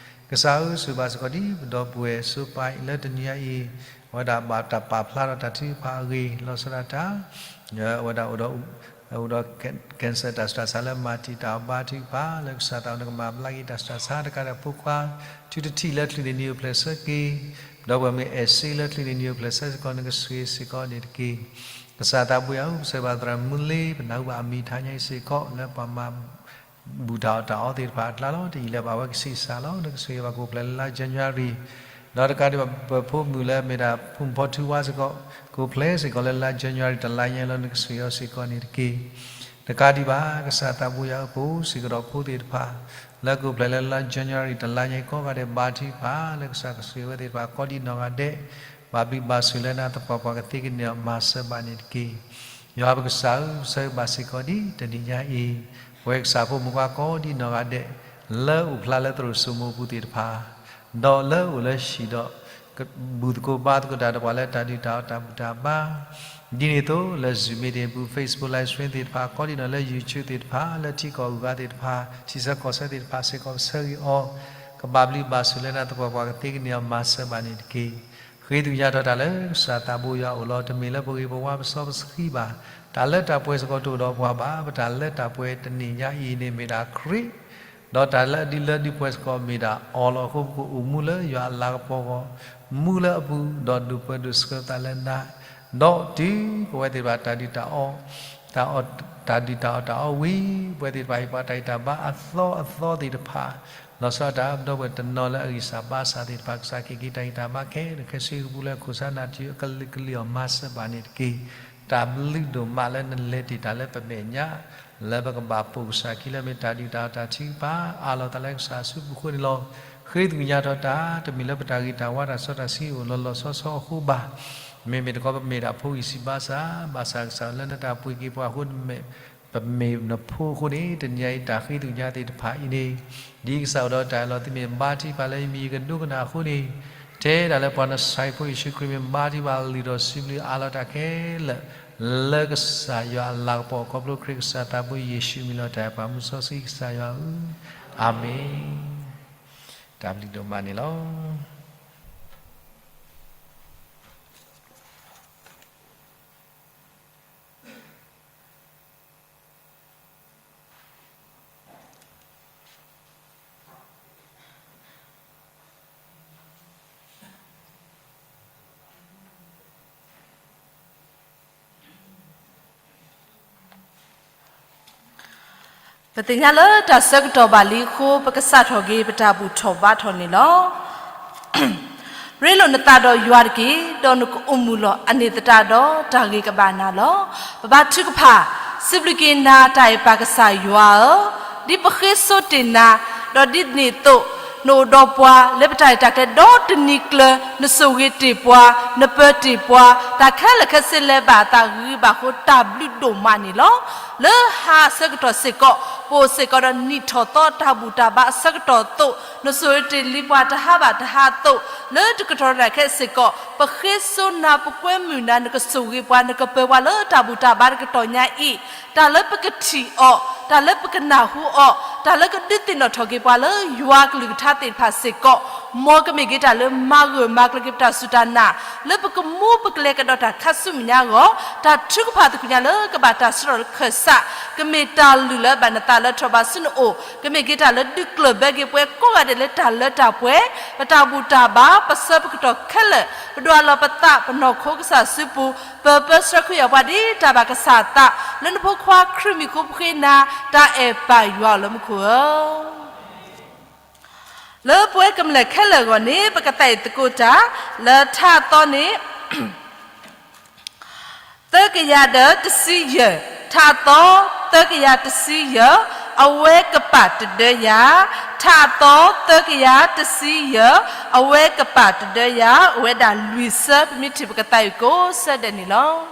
ကစၢ်ဧၢ, ဆိၣ်ဂ့ၤဘၣ်စ့ၢ်ကီးဒ်ပဒီပုၢ်ဝဲၢ်စီၤပၤအံၤလၢတနံၤညါအံၤ အဝဲဒၣ်ဘၣ်တၢ်ပာ်ဖျါဒီးတၢ်ထုကဖၣ်အဂ့ၢ် လီၤဆီဒၣ်တၢ် အဝဲဒၣ်အိၣ်ဒီး အိၣ်ဒီး cancer တၢ်ဆူးတၢ်ဆါလၢမၤတံာ်တာ်အီၤ ဘါထုကဖၣ်လၢကစၢ်သးအီၤ နကမၤဘျါက့ၤတၢ်ဆူးတၢ်ဆါတကးဒီးဖိခွါ ထုတထံၣ်လၢချုးန့ၣ် နံၤအိၣ်ဖျဲၣ်ဆၢက့ၤ, ဒီပုၢ်ဝဲၢ်မ့ၢ်အဲၣ်စ့လၢချုးန့ၣ် နံၤအိၣ်ဖျဲၣ်ဆၢစ့ၢ်ကီး နကဆိၣ်ဂ့ၤစ့ၢ်ကီးန့ၣ်တက့ၢ်. ကစၢ်သးဘိယွၤဧၢ, ပဆၢဂ့ၤဘၣ်သရၣ်မူလ့ ပနၢ်ဟူဘၣ်အမံၤထါညါအံၤစ့ၢ်ကီး လၢပှၤမၤ ဘူၣ်တၢ်အီၣ်တၢ်အီသ့ၣ်တဖၣ်အကျါလီၤ. တယံာ်လၢဘၣ်ဝဲကဆံးစၢ်လီၤ. နကဆိၣ်ဂ့ၤဘၣ်ကိၣ်ဖျဲၣ်လၢလါ January ဒီးတကးဒံးဘၣ် ပဖိမုၣ်လၢအမ့ၢ်ဒၣ်ဖိမုၣ်ဖီထူဝါစ့ၢ်ကီး ကိၣ်ဖျဲၣ်စ့ၢ်ကီးလၢလါ January တလါညါအံၤလီၤ. နကဆိၣ်ဂ့ၤအီၤစ့ၢ်ကီးန့ၣ်တက့ၢ်. တကးဒံးဘၣ် ကစၢ်သးဘိယွၤဧၢ, ပအိၣ်စ့ၢ်ကီးဒီးဖိသ့ၣ်တဖၣ် လၢကိၣ်ဖျဲၣ်လၢလါ January တလါညါအံၤကိးဂၤဒဲး ဘါထုကဖၣ်လၢကစၢ်ကဆိၣ်ဂ့ၤဝဲသ့ၣ်တဖၣ် ကိးဒံးနီၢ်ဂၤဒဲး ဘၣ်ဘျုးဘၣ်ဆိၣ်လၢနၤသပှၢ်ပှၢ်ကသ့ကန့ၢ်အီၤ မၤစၢၤဘၣ်န့ၣ်တက့ၢ်. ယွၤပကစၢ်ဧၢ, ပဆၢဂ့ၤဘၣ်စ့ၢ်ကီးဒ်တနံၤညါအံၤ ပဝဲကစၢ်ဖိမုၣ်ခွါကိးဒံးနီၢ်ဂၤဒဲး လၢအိၣ်ဖျါလၢသရိာ်စိမိၤပူၤသ့ၣ်တဖၣ် ဒီးလၢအိၣ်လၢဟံၣ်ဒီး ဘူၣ်သကိးဘါသကိးတၢ်ဒီးပှၤလၢတၢ်ဒုၣ်တၢ်အီၣ်တၢ်ဘူၣ်တၢ်ဘါ ဒ်န့ၣ်အသိး လၢ Zoom meeting ပူၤ Facebook live stream သ့ၣ်တဖၣ် ကိးဒံးနီၢ်လၢ YouTube သ့ၣ်တဖၣ် လၢထံကီၢ်အဂၤသ့ၣ်တဖၣ် ထံဆၢကီၢ်ဆၢသ့ၣ်တဖၣ်စ့ၢ်ကီး ပဆၢဂ့ၤအီၤ ကဘၣ်ဘျုးဘၣ်ဆိၣ်လၢနၤသပှၢ်ပှၢ်ကသ့ကန့ၢ်အီၤ မၤစၢၤဘၣ်န့ၣ်တက့ၢ်. ဃ့သကွံၢ်ညါထီၣ်တၢ်လၢကစၢ်သးဘိယွၤအအိၣ်လီၤ. တမ့ၢ်လၢပဂ့ၤပဝါပစီပစခံဘၣ်. တၢ်လၢတၢ်ပှဲၤစ့ၢ်ကီးတအိၣ်ဒီးပှၤဘၣ်. ပတၢ်လၢတၢ်ပှဲၤတနံၤညါအံၤန့ၣ်မ့ၢ်ဒၣ်ခရံာ် ဒီးတၢ်လၢအဒုးလၢဒုးပှဲၤစ့ၢ်ကီးမ့ၢ်ဒၣ်အီၤလီၤ. အဃိပကအိၣ်မူလၢယွၤအလၤကပီၤအဂီၢ်, မူလၢအပူၤ, ဒီးဒိၣ်ပှဲၤဒိၣ်ဆှၢသးလၢနၤ, ဒီးတုၤပဝဲသ့ၣ်တဖၣ်တၢ်ဒုၣ်တၢ်အီၣ်, တၢ်အီၣ်, တၢ်ဒုၣ်တၢ်အီၣ်တၢ်အီၣ်ဝံၤ, ပဝဲသ့ၣ်တဖၣ်ဟ့ၣ်ပှၤတၢ်ဂံၢ်တၢ်ဘါအသီအသီသ့ၣ်တဖၣ်, လီၤဆီဒၣ်တၢ် ပဒီပုၢ်ဝဲၢ်တနီၤလၢအဂံၢ်စၢ်ဘါစၢ်သ့ၣ်တဖၣ် ကစၢ်က့ၤက့ၤတၢ်ဂံၢ်တၢ်ဘါခဲလၢာ် ခဲဆ့ကပူၤလၢခိၣ်ဆါနၢ်ထံအကလုာ်ကလုာ်အီၤ မၤစၢၤဘၣ်န့ၣ်တက့ၢ်. တၢ်ဘျုးဒိၣ်မးလၢနလဲၤတ့ၢ်တၢ်လၢပမဲာ်ညါ လၢပကဘၣ်ပိာ်ကစၢ်ခံလၢမ့ၢ်တၢ်ဒုၣ်တၢ်အီၣ်တၢ်ထုကဖၣ် အးလီၤသးလၢကစၢ်အစုပူၤအဃိန့ၣ်လီၤ. ဃ့သကွံၢ်ညါထီၣ်တၢ် တမ့ၢ်လၢပတၢ်ဂ့ၤတၢ်ဝါတၢ်စီတၢ်ဆှံအိၣ်လီၤလီၤဆီဆီအဃိဘၣ်. မ့မ့ၢ်တခီပမ့ၢ်ဒၣ်ဖိဂံၢ်စၢ်ဘါစၢ်, ဘၣ်ဆၣ်ကစၢ်လၢနတၢ်ပှ့ၤက့ၤပှၤအဃိ ပမ့ၢ်နဖိအဃိန့ၣ် တနံၤအံၤတၢ်ဃ့သကွံၢ်ညါသ့ၣ်တဖၣ်အံၤန့ၣ် ဒ်ကစၢ်အိၣ်ဒီးတၢ်အၢၣ်လီၤသုမ့ၢ်ဘါထုကဖၣ်လၢယမံၤယကဒိကနၣ်အဃိန့ၣ် ထဲဒၣ်လၢပှၤနဆါဟံၣ်ဖိယ့ၣ်ၡူးခရံာ်မ့ၢ်ဘါထုကဖၣ်လုၢ်ထီၣ်စံးဘျုးအးလီၤတၢ်ခဲလၢာ် လၢကစၢ်ယွၤအလၤကပီၤခီဖျိခရံာ်ကစၢ်သးဘိယ့ၣ်ၡူးမံၤလီၤတၢ်အဲၣ်ပှၤမူစီဆှံကစၢ်ယွၤဧၢ, အၤမ့ၣ်. တၢ်ဘျုးဒိၣ်မးန့ၣ်လီၤ. ပသ့ၣ်ညါလၢတၢ်ဆၢကတီၢ်ဘၣ်လံအဃိ ပကစးထီၣ်က့ၤပတၢ်ဘူၣ်ထီၣ်ဘါထီၣ်န့ၣ်လီၤ. ရ့လိာ်နသးဒီးယွၤတက့ၢ်, ဒီးနကအိၣ်မုာ်လီၤ. အန့ၣ်သတးဒီး တၢ်ဂ့ၤကဘၣ်နၤလီၤ. ပဘါထုကဖၣ်, စံးဘျုးက့ၤနၤ တၢ်အဲၣ်ပၢ်ကစၢ်ယွၤဧၢ, ဒ်ပဃ့စိတ့ၢ်နၤ, ဒီးဒ်န့ၣ်အသိး နအိၣ်ဒီးပှၤလၢပတၢ်ရဲၣ်တၢ်ကျဲၤဒီတနံၤကျၢၤ, နဆိၣ်ဂ့ၤတ့ၢ်ပှၤ, နပၢတ့ၢ်ပှၤ, တၢ်ခဲလၢာ်ခဲဆ့လဲၤဘၣ်အသးဂ့ၤဂ့ၤဘၣ်အဃိ တၢ်ဘျုးဒိၣ်မးန့ၣ်လီၤ. လၢဟါအဆၢကတီၢ်စ့ၢ်ကီး ပအိၣ်စ့ၢ်ကီးဒီးနံၣ်ထီၣ်သီတၢ်ဘူၣ်တၢ်ဘါအဆၢကတီၢ်အသိး နဆိၣ်ဂ့ၤတ့ၢ်လံပှၤတဟါဘၣ်တဟါအသိး လၢတကတီၢ်ရၢ်ခဲစ့ၢ်ကီး ပဃ့စိနၤ ပကွဲမုာ်နၤ နကဆိၣ်ဂ့ၤပှၤ နကပၢပှၤလၢတၢ်ဘူၣ်တၢ်ဘါတကတီၢ်ညါအံၤ တၢ်လၢပကထံၣ်အီၤ, တၢ်လၢပကနၢ်ဟူအီၤ, တၢ်လၢကဒုးသ့ၣ်နီၣ်ထီၣ်က့ၤပှၤလၢယွၤကလုၢ်ကထါသ့ၣ်တဖၣ်စ့ၢ်ကီး, မ်ကမ့ၢ်က့ၤတၢ်လၢမၤဂၢၢ်မၤကျၢၤက့ၤပတၢ်စူၢ်တၢ်နာ်, လၢပကမူပကလဲၤကဒီးတၢ်ခါဆူမဲာ်ညါအဂီၢ်, တၢ်ထုကဖၣ်သ့ၣ်ညါလၢကဘၣ်တၢ်ဆှၢထီၣ်လၢခၢၣ်စး, ကမ့ၢ်တၢ်လုၢ်လၢအဘၣ်နသးလၢထီၣ်ဘးဆူနအိၣ်, ကမ့ၢ်က့ၤတၢ်လၢဒုးကျၢၢ်ဘၢက့ၤပှၤကိးဂၤဒဲးလၢတၢ်လၢတၢ်ပှဲၤ, ပတၢ်ဘူၣ်တၢ်ဘါ, ပဆၢပကတီၢ်ခဲလၢာ် ပဒွးလီၤပသးပနီၢ်ခိကစၢ်စုပူၤ, ပၢပၢဆှၢခရံာ်အပှၤဒ်တၢ်ဘၣ်ကစၢ်အသး, လၢနဖိခွါခရံာ်မံၤဃိပဃ့နၤ, တၢ်အဲၣ်ပၢ်ယွၤအိၣ်လၢမူခိၣ်ဧၢ. လၢပဝဲကမျၢၢ်ခဲလၢာ်အဂီၢ်န့ၣ် ပကသးအံၤသကိးတၢ် လၢထါအသီန့ၣ် သၢကယၤဒီးတဆံယဲၢ်, ထါအသီ သၢကယၤတဆံယဲၢ်, အဝဲကပာ်တဒၢယၤ, ထါအသီ သၢကယၤတဆံယဲၢ်, အဝဲကပာ်တဒၢယၤ, အိၣ်ဝဲဒၣ်လွံၢ်ဆၢ ပမ့ၢ်ထံၣ်ပကသးအံၤကိးဆၢဒဲးန့ၣ်လီၤ.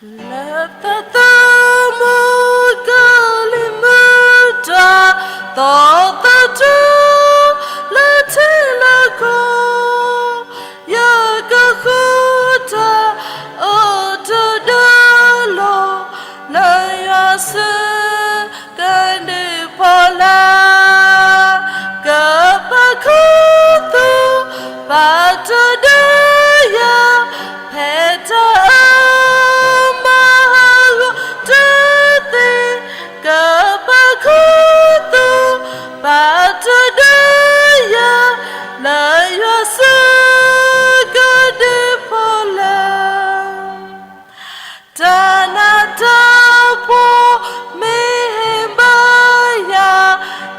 လၢသးသမူကလံၤမုၢ်တၢ် သီသးတုၤလၢထံလၢကီၢ်, ယကဃုထၢအိၣ်တဒၢလီၤ လၢယွၤစု ကဒုးဖီလာ်, ကပာ်ခူသူၣ် ပာ်တဒၢယၤ, ဖဲတၢ်အၢမၤဟးဂီၤတသ့, ကပာ်ခူသူၣ် ပာ်တဒၢယၤ, လၢယွၤစု ကဒုးဖီလာ် တၢ်နးတၢ်ဖှီၣ်မ့ၢ်ဟ့ၣ်ဘၣ်ယၤ,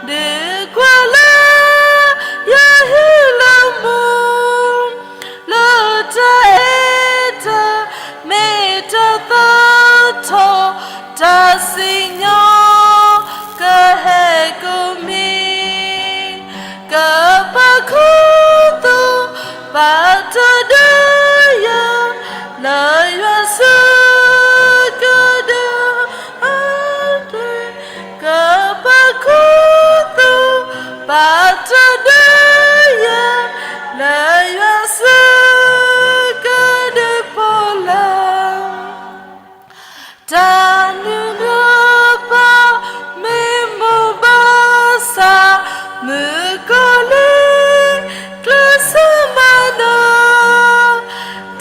ဒုးကွၢ်လၢယဟံၣ်လၢမူ, လၢတၢ်အဲၣ်တၢ်မ့ၢ်တၢ်သးထီၣ်, တၢ်စံၣ်ညီၣ်ကဟဲကိးမံၤ ကပာ်ခူသူၣ် ပာ်တဒၢယၤ, လၢယွၤစု ကဒုးအဒ့, ကပာ်ခူသူၣ် ပာ်တဒၢယၤ, လၢယွၤစု ကဒုးဖီလာ် တၢ်နုာ်လီၤပာ် မ့ၢ်မိၢ်ဘၣ်ဆၣ် မုၣ်ကီၤလံၢ် ကျဲးစၢးမၤနၢၤ,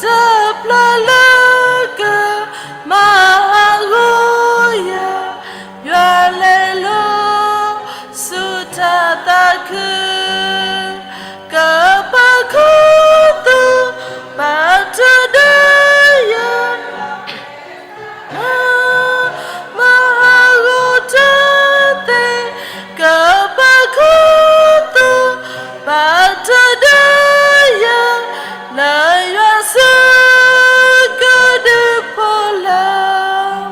တၢ်ပျၢ်လၢကမၤဟးဂီၤယၤ, ယွၤလဲၤလီၤဆူတၢ်သးခု, ကပာ်ခူသူၣ် ပာ်တဒၢယၤ မၤဟးဂီၤတသ့, ကပာ်ခူသူၣ် ပာ်တဒၢယၤ, လၢယွၤစု ကဒုးဖီလာ်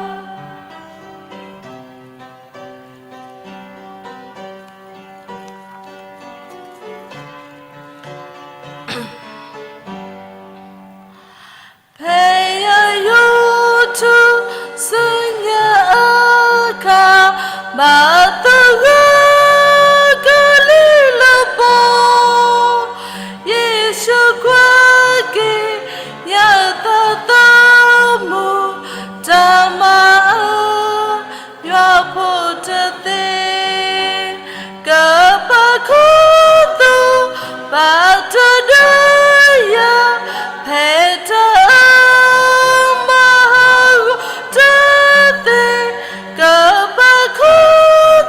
ဖဲယယူၤထူၣ်စုညါအခါ, ဘၣ်သဂၢၢ်ကလံၤလပီ, ယ့ၣ်ၡူးကွၢ်က့ၤ ယသးသမူ တၢ်မၤအၢ ယွၤဖိတသ့, ကပာ်ခူသူၣ် ပာ်တဒၢယၤ, ဖဲတၢ်အၢမၤဟးဂီၤတသ့, ကပာ်ခူ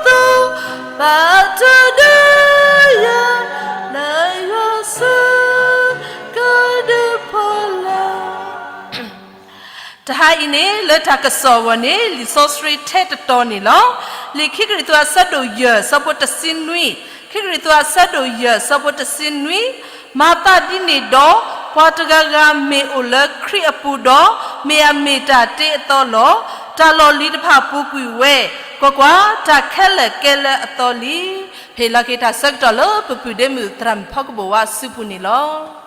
သူၣ် ပာ်တဒၢယၤ, လၢယွၤစု ကဒုးဖီလာ် တဟါအံၤန့ၣ် လၢတၢ်ကစီၣ်အဂီၢ်န့ၣ် လံာ်စီဆှံထဲတတီၤန့ၣ်လီၤ. လံာ်ခံကရံၣ်သူးအဆၢဒိၣ်ယဲၢ် ဆၢဖိတဆံနွံ, ခံကရံၣ်သူးအဆၢဒိၣ်ယဲၢ် ဆၢဖိတဆံနွံ, မၤသးဒ်န့ၣ်ဒီး ပှၤတဂၤဂၤမ့ၢ်အိၣ်လၢခရံာ်အပူၤဒီး, မ့ၢ်အမ့ၢ်တၢ်တ့အသီလီၤ. တၢ်လီၢ်လံၤတဖၣ်ပူၤကွံာ်ဝဲ, ကွၢ်ကွၢ်, တၢ်ခဲလၢာ်ကဲလၢအသီလံ. ဟ့ၣ်လီၤက့ၤတၢ်ဆၢကတီၢ်လၢပပုၢ်ဒ့မုၣ်သရၣ်မုၣ်ဖီကဘိၣ်ဝါအစုပူၤန့ၣ်လီၤ.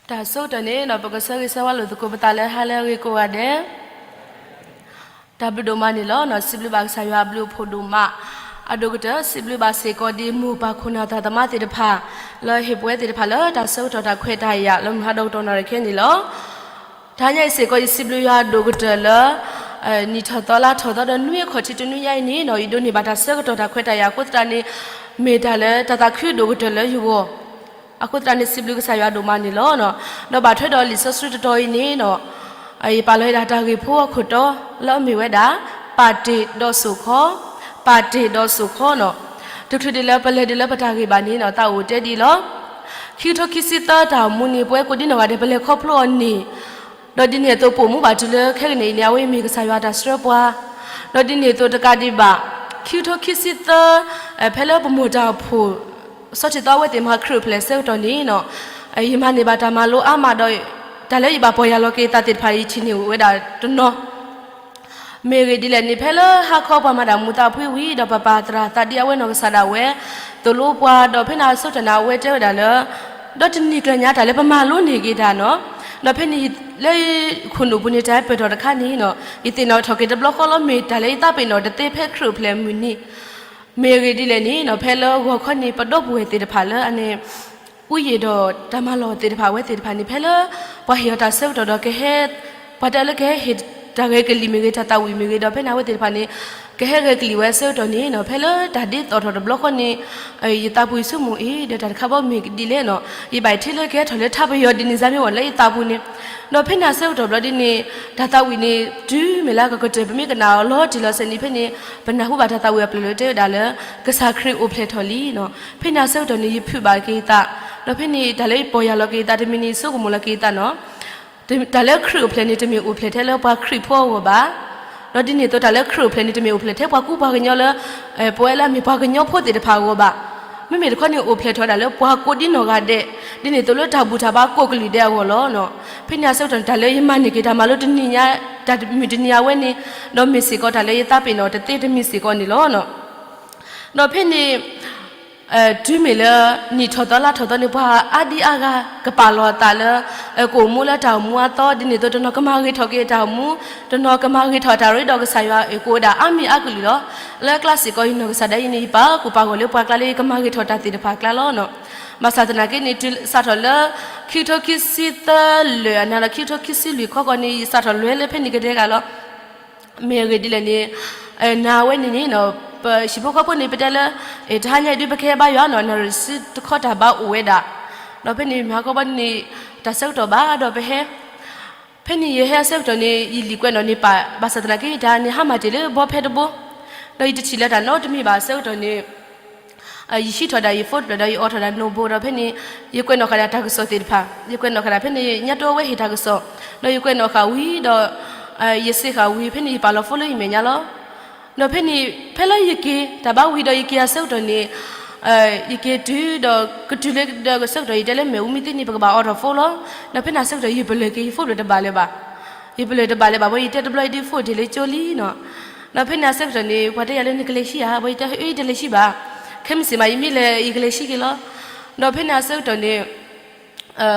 တၢ်ဆၢကတီၢ်န့ၣ် ပကဆၢဂ့ၤဆၢဝါလိာ်သကိးပသးလၢဟါလၢအဂ့ၤကိးဂၤဒဲး, တၢ်ဘျုးဒိၣ်မးန့ၣ်လီၤ. စံးဘျုးဘၣ်ကစၢ်ယွၤအဘျုးအဖှိၣ်ဒိၣ်မး, အဒိၣ်ကတၢၢ် စံးဘျုးဘၣ်စ့ၢ်ကီးဒ်မိၢ်ပၢ်ခိၣ်နၢ်သရၣ်သမါသ့ၣ်တဖၣ်, လၢဟ့ၣ်ပဝဲသ့ၣ်တဖၣ်လၢတၢ်ဆၢကတီၢ်တၢ်ခွဲးတၢ်ယာ် လၢမုၢ်ဟါဒီကတီၢ်နၣ်ရံၣ်ခဲအံၤန့ၣ်လီၤ. တဟါညါအံၤစ့ၢ်ကီး ယစံးဘျုးယွၤအဒိၣ်ကတၢၢ်လၢ နံၣ်ထီၣ်သီလါထီၣ်သီဒီးနွံအခီၣ်ထံးတနွံညါအံၤန့ၣ်နီၤ ယဒိးန့ၢ်ဘၣ်တၢ်ဆၢကတီၢ်တၢ်ခွဲးတၢ်ယာ်အဃိသတးန့ၣ် မ့ၢ်တၢ်လၢတၢ်သးခုဒိၣ်ကတၢၢ်လၢယဂီၢ် အဃိသတးန့ၣ် စံးဘျုးကစၢ်ယွၤဒိၣ်မးန့ၣ်လီၤ. ဒီးဘၣ်ထွဲဒီးလံာ်စီဆှံတတီၤအံၤန့ၣ်နီၤ ယပာ်လီၤဝဲဒၣ်တၢ်ဂ့ၢ်ဖိအခိၣ်တီ လၢအမ့ၢ်ဝဲဒၣ် ပာ်တ့ၢ်ဒီးစိာ်ခီ, ပာ်တ့ၢ်ဒီးစိာ်ခီနီၤ. တချုးဒံးလၢပလဲၤဒံးလၢပတၢ်ဂ့ၢ်ဘၣ်န့ၣ်နီၤ သးအိၣ်တဲဒ်အံၤလီၤ. ခံကထိခံဆံသၢတၢ်အိၣ်မူန့ၣ် ပဝဲကိးဒံနီၢ်ဂၤဒဲး ပလဲၤခီဖျိအီၤန့ၣ် ဒီးဒ်န့ၣ်အသိး ပိာ်မူဘၣ်တုၤလၢခဲကနံၣ်အံၤန့ၣ် အဝဲမ့ၢ်ကစၢ်ယွၤတၢ်စၢပှၤ, ဒီးဒ်န့ၣ်အသိးတကးဒံးဘၣ် ခံကထိခံဆံသၢ ဖဲလၢပမိၢ်တၢ်အိၣ်ဖှိၣ် စီၤထံးသီအဝဲသ့ၣ်မၤခရံာ်အိၣ်ဖျဲၣ်အဆၢကတီၢ်န့ၣ်နီၤ ယမၤန့ၢ်ဘၣ်တၢ်မၤလိအါမးဒီး တၢ်လၢယဘၣ်ပီၢ်ယၢ်လီၤက့ၤသးသ့ၣ်တဖၣ် ယထံၣ်န့ၢ်ဝဲဒၣ်တနီၤ မ့ၢ်အဂ့ၢ်ဒ်လဲၣ်န့ၣ် ဖဲလၢဟါခီပှၤမၤတၢ်မူးသးဖှံဝံၤ ဒီးပပာ်သရၣ်သးဒ်အဝဲနီၢ်ကစၢ်ဒၣ်ဝဲ သိၣ်လိပှၤ ဒီးဖဲန့ၣ်အဆၢကတီၢ်န့ၣ် အဝဲတဲဝဲဒၣ်လၢ ဒီးတနံၤကျၢၤညါတၢ်လၢပမၤလိန့ၢ်က့ၤတၢ်နီၤ ဒီးဖဲန့ၣ် လၢခိၣ်နူာ်ပူၤန့ၣ် တၢ်ပၢၢ်ထီၣ်တခါန့ၣ်နီၤ ယသ့ၣ်နီၣ်ထီၣ်က့ၤတဘျီဃီလီၤ မ့ၢ်တၢ်လၢယသးပ့ၤနီၣ်တသ့ဖဲခရံာ်အိၣ်ဖျဲၣ်မုၢ်နံၤ မ့ၢ်အဂ့ၢ်ဒ်လဲၣ်န့ၣ်နီၤ ဖဲလၢဂီၤခီန့ၣ် ပဒီပုၢ်ဝဲၢ်သ့ၣ်တဖၣ်လၢအန့ၣ် အူယံာ်ဒီးတၢ်မၤလီၢ်သ့ၣ်တဖၣ် အဝဲသ့ၣ်တဖၣ်န့ၣ် ဖဲလၢပှၤဟ့ၣ်အီၤတၢ်ဆၢကတီၢ်ဒီးကဟဲ ပှၤတၢ်လၢကဟဲဟ့ၣ်တၢ်ဂဲၤကလံၣ်မ့ၢ်ဂ့ၤ တၢ်သးဝံၣ်မ့ၢ်ဂ့ၤ ဒီးဖဲန့ၣ်အဝဲသ့ၣ်တဖၣ်န့ၣ် ကဟဲဂဲၤကလံၣ်ဝဲအဆၢကတီၢ်န့ၣ်နီၤ ဖဲလၢတၢ်ဒ်သိးထီၣ်တဘျီဃီန့ၣ် ယသးပူၤယဆိကမိၣ်အံၤ ဒီးတၢ်တခါဘီမ့ၢ်ဒ်လဲၣ်နီၤ ယဘၣ်ထံၣ်လၢကဟဲထီၣ်လၢထါပယီၤဒ်န့ၣ် စါမ့ၢ်ဝဲလၢယသးပူၤန့ၣ် ဒီးဖဲန့ၣ်အဆၢကတီၢ်ဘျီဒ်န့ၣ် တၢ်သးဝံၣ်န့ၣ် တုၤမ့ၢ်လၢကကတၢၢ် ပမ့ၢ်ကနၣ်အီၤလီၤတံၢ်လီၤဆဲးန့ၣ် ဖဲန့ၣ် ပနၢ်ဟူဘၣ်တၢ်သးဝံၣ်အပျၢၢ်လၢတဲဝဲဒၣ်လၢ ကစၢ်ခရံာ်အိၣ်ဖျဲၣ်ထီၣ်လံနီၤ ဖဲန့ၣ်အဆၢကတီၢ်န့ၣ် ယဖုးဘၣ်က့ၤယသး ဒီးဖဲန့ၣ်တၢ်လၢယပီၢ်ယၢ်လီၤက့ၤယသးတမံၤန့ၣ် ဆိကမိၣ်လီၤက့ၤယသးနီၤ တၢ်လၢခရံာ်အိၣ်ဖျဲၣ်န့ၣ် တမ့ၢ်အိၣ်ဖျဲၣ်ထဲလၢပှၤခရံာ်ဖိအဂီၢ်ဘၣ် ဒီးဒ်န့ၣ်အသိးတၢ်လၢခရံာ်အိၣ်ဖျဲၣ်န့ၣ် တမ့ၢ်အိၣ်ဖျဲၣ်ထဲပှၤကူပှၤကညီလၢ ပဝဲလၢအမ့ၢ်ပှၤကညီဖိသ့ၣ်တဖၣ်အဂီၢ်ဘၣ် မ့မ့ၢ်တခီန့ၣ် အိၣ်ဖျဲၣ်ထီၣ်ဝဲဒၣ်လၢပှၤကိးဒံနီၢ်ဂၤဒဲး ဒ်န့ၣ်အသိးလၢတၢ်ဘူၣ်တၢ်ဘါကိးကလုာ်ဒဲးအဂီၢ်လီၤ. ဖဲန့ၣ်အဆၢကတီၢ်န့ၣ် တၢ်လၢယမၤန့ၢ်က့ၤတၢ်မၤလိတနံၤညါ တၢ်မုၢ်တနံၤအဝဲန့ၣ် ဒီးမ့ၢ်စ့ၢ်ကီးတၢ်လၢယသးပ့ၤနီၣ်တသ့တမံၤစ့ၢ်ကီးန့ၣ်လီၤ. ဒီးဖဲန့ၣ် တုၤမ့ၢ်လၢ နံၣ်ထီၣ်သီလါထီၣ်သီန့ၣ် ပှၤအါဒံအါဂၤကပာ်လီၤအသးလၢ ကအိၣ်မူလၢတၢ်အိၣ်မူအသီ ဒ်န့ၣ်အသိးတနီၤကမၤဂ့ၤထီၣ်က့ၤတၢ်အိၣ်မူ တနီၤကမၤဂ့ၤထီၣ်တၢ်ရ့ဒီးကစၢ်ယွၤအကိးဝဲဒၣ်အါမံၤအါကလုာ်လီၤ. လၢကျါစ့ၢ်ကီးယနီၢ်ကစၢ်ဒၣ်အံၤန့ၣ် ယပာ်ကူၣ်ပာ်ဂီၢ်လၢပှၤကျါလၢယကမၤဂ့ၤထီၣ်တၢ်သ့ၣ်တဖၣ်အကျါလီၤ. ဘၣ်ဆၣ်သနာ်က့န့ၣ် တုၤစးထီၣ်လၢ ခံကထိခံဆံသၢလၢာ်အနၤဒီး ခံကထိခံဆံလွံၢ်ခီကီၢ်န့ၣ် ယစးထီၣ်လဲၤလၢဖဲန့ၣ်ကတဲဂၤလီၤ. မ့ၢ်အဂ့ၢ်ဒ်လဲၣ်န့ၣ် နၤဝဲန့ၣ်န့ၣ် ပဟံၣ်ဖိဃီဖိန့ၣ် ပတဲလၢ တဟါညါအံၤဒုးပကဟဲဘါယွၤနီၤ နၣ်ရံၣ်ဆံတခီတၢ်ဘါအိၣ်ဝဲဒၣ် ဒီးဖဲန့ၣ်မ့ၢ်ဟါခီဘီန့ၣ် တၢ်ဆၢကတီၢ်ဘၣ်ဒီးပဟဲ ဖဲန့ၣ်ယဟဲအဆၢကတီၢ်န့ၣ် ယလံာ်ကွဲးနီၣ်န့ၣ်ပာ် ဘၣ်ဆၣ်သနာ်က့ ယတၢ်န့ၣ်ဟါမၢ်တ့ၢ်လၢဘီဖဲတဘိ ဒီးယတထံၣ်လၢတၢ်နီတမံၤဘၣ်အဆၢကတီၢ်န့ၣ် ယဟံးထီၣ်ဒၣ်ယဖိတဖျၢၣ်ဒီးယအိးထီၣ်ဒၣ်နိၣ်ဘိဒီးဖဲန့ၣ် ယကွဲးနီၣ်ဃာ်ဒၣ်တၢ်ကစီၣ်သ့ၣ်တဖၣ် ယကွဲးနီၣ်ဃာ်ဒၣ်ဖဲန့ၣ် ညါတအိၣ်ဝဲဟ့ၣ်တၢ်ကစီၣ် ဒီးယကွဲးနီၣ်ဃာ်ဝံၤဒီး ယစ့ဃာ်ဝံၤ ဖဲန့ၣ်ယပာ်လီၤဖိလၢယမဲာ်ညါလီၤ. ဒီးဖဲန့ၣ် ဖဲလၢယက့ၤတၢ်ဘါဝံၤဒီးယက့ၤအဆၢကတီၢ်န့ၣ် ယက့ၤတုၤဒီးကတုၤလၢဒီးအဆၢကတီၢ် ယတဲလၢမ့ၣ်အူမ့ၢ်သ့န့ၣ် ပကဘၣ်အိးထီၣ်ဖိလီၤ. ဒီးဖဲန့ၣ်အဆၢကတီၢ် ယပလၢၢ်က့ၤယဖိတဖျၢၣ်တဘၣ်လၢၤဘၣ် ယပလၢၢ်တဘၣ်လၢၤဘၣ် ဘီယတဲတဘျီအံၤဒုးဖိတ့ၢ်လၢကၠိလံနီၤ. ဒီးဖဲန့ၣ်အဆၢကတီၢ်န့ၣ် ပှၤတဲယၤလၢနကလဲၤဆံဧါ ဘီယတဲအၢယတလဲၤဆံဘၣ် ခဲမုၢ်ဆ့ၣ်မး ယမ့ၢ်လဲၤယကလဲၤဆံက့ၤလီၤ. ဒီးဖဲန့ၣ်အဆၢကတီၢ်န့ၣ်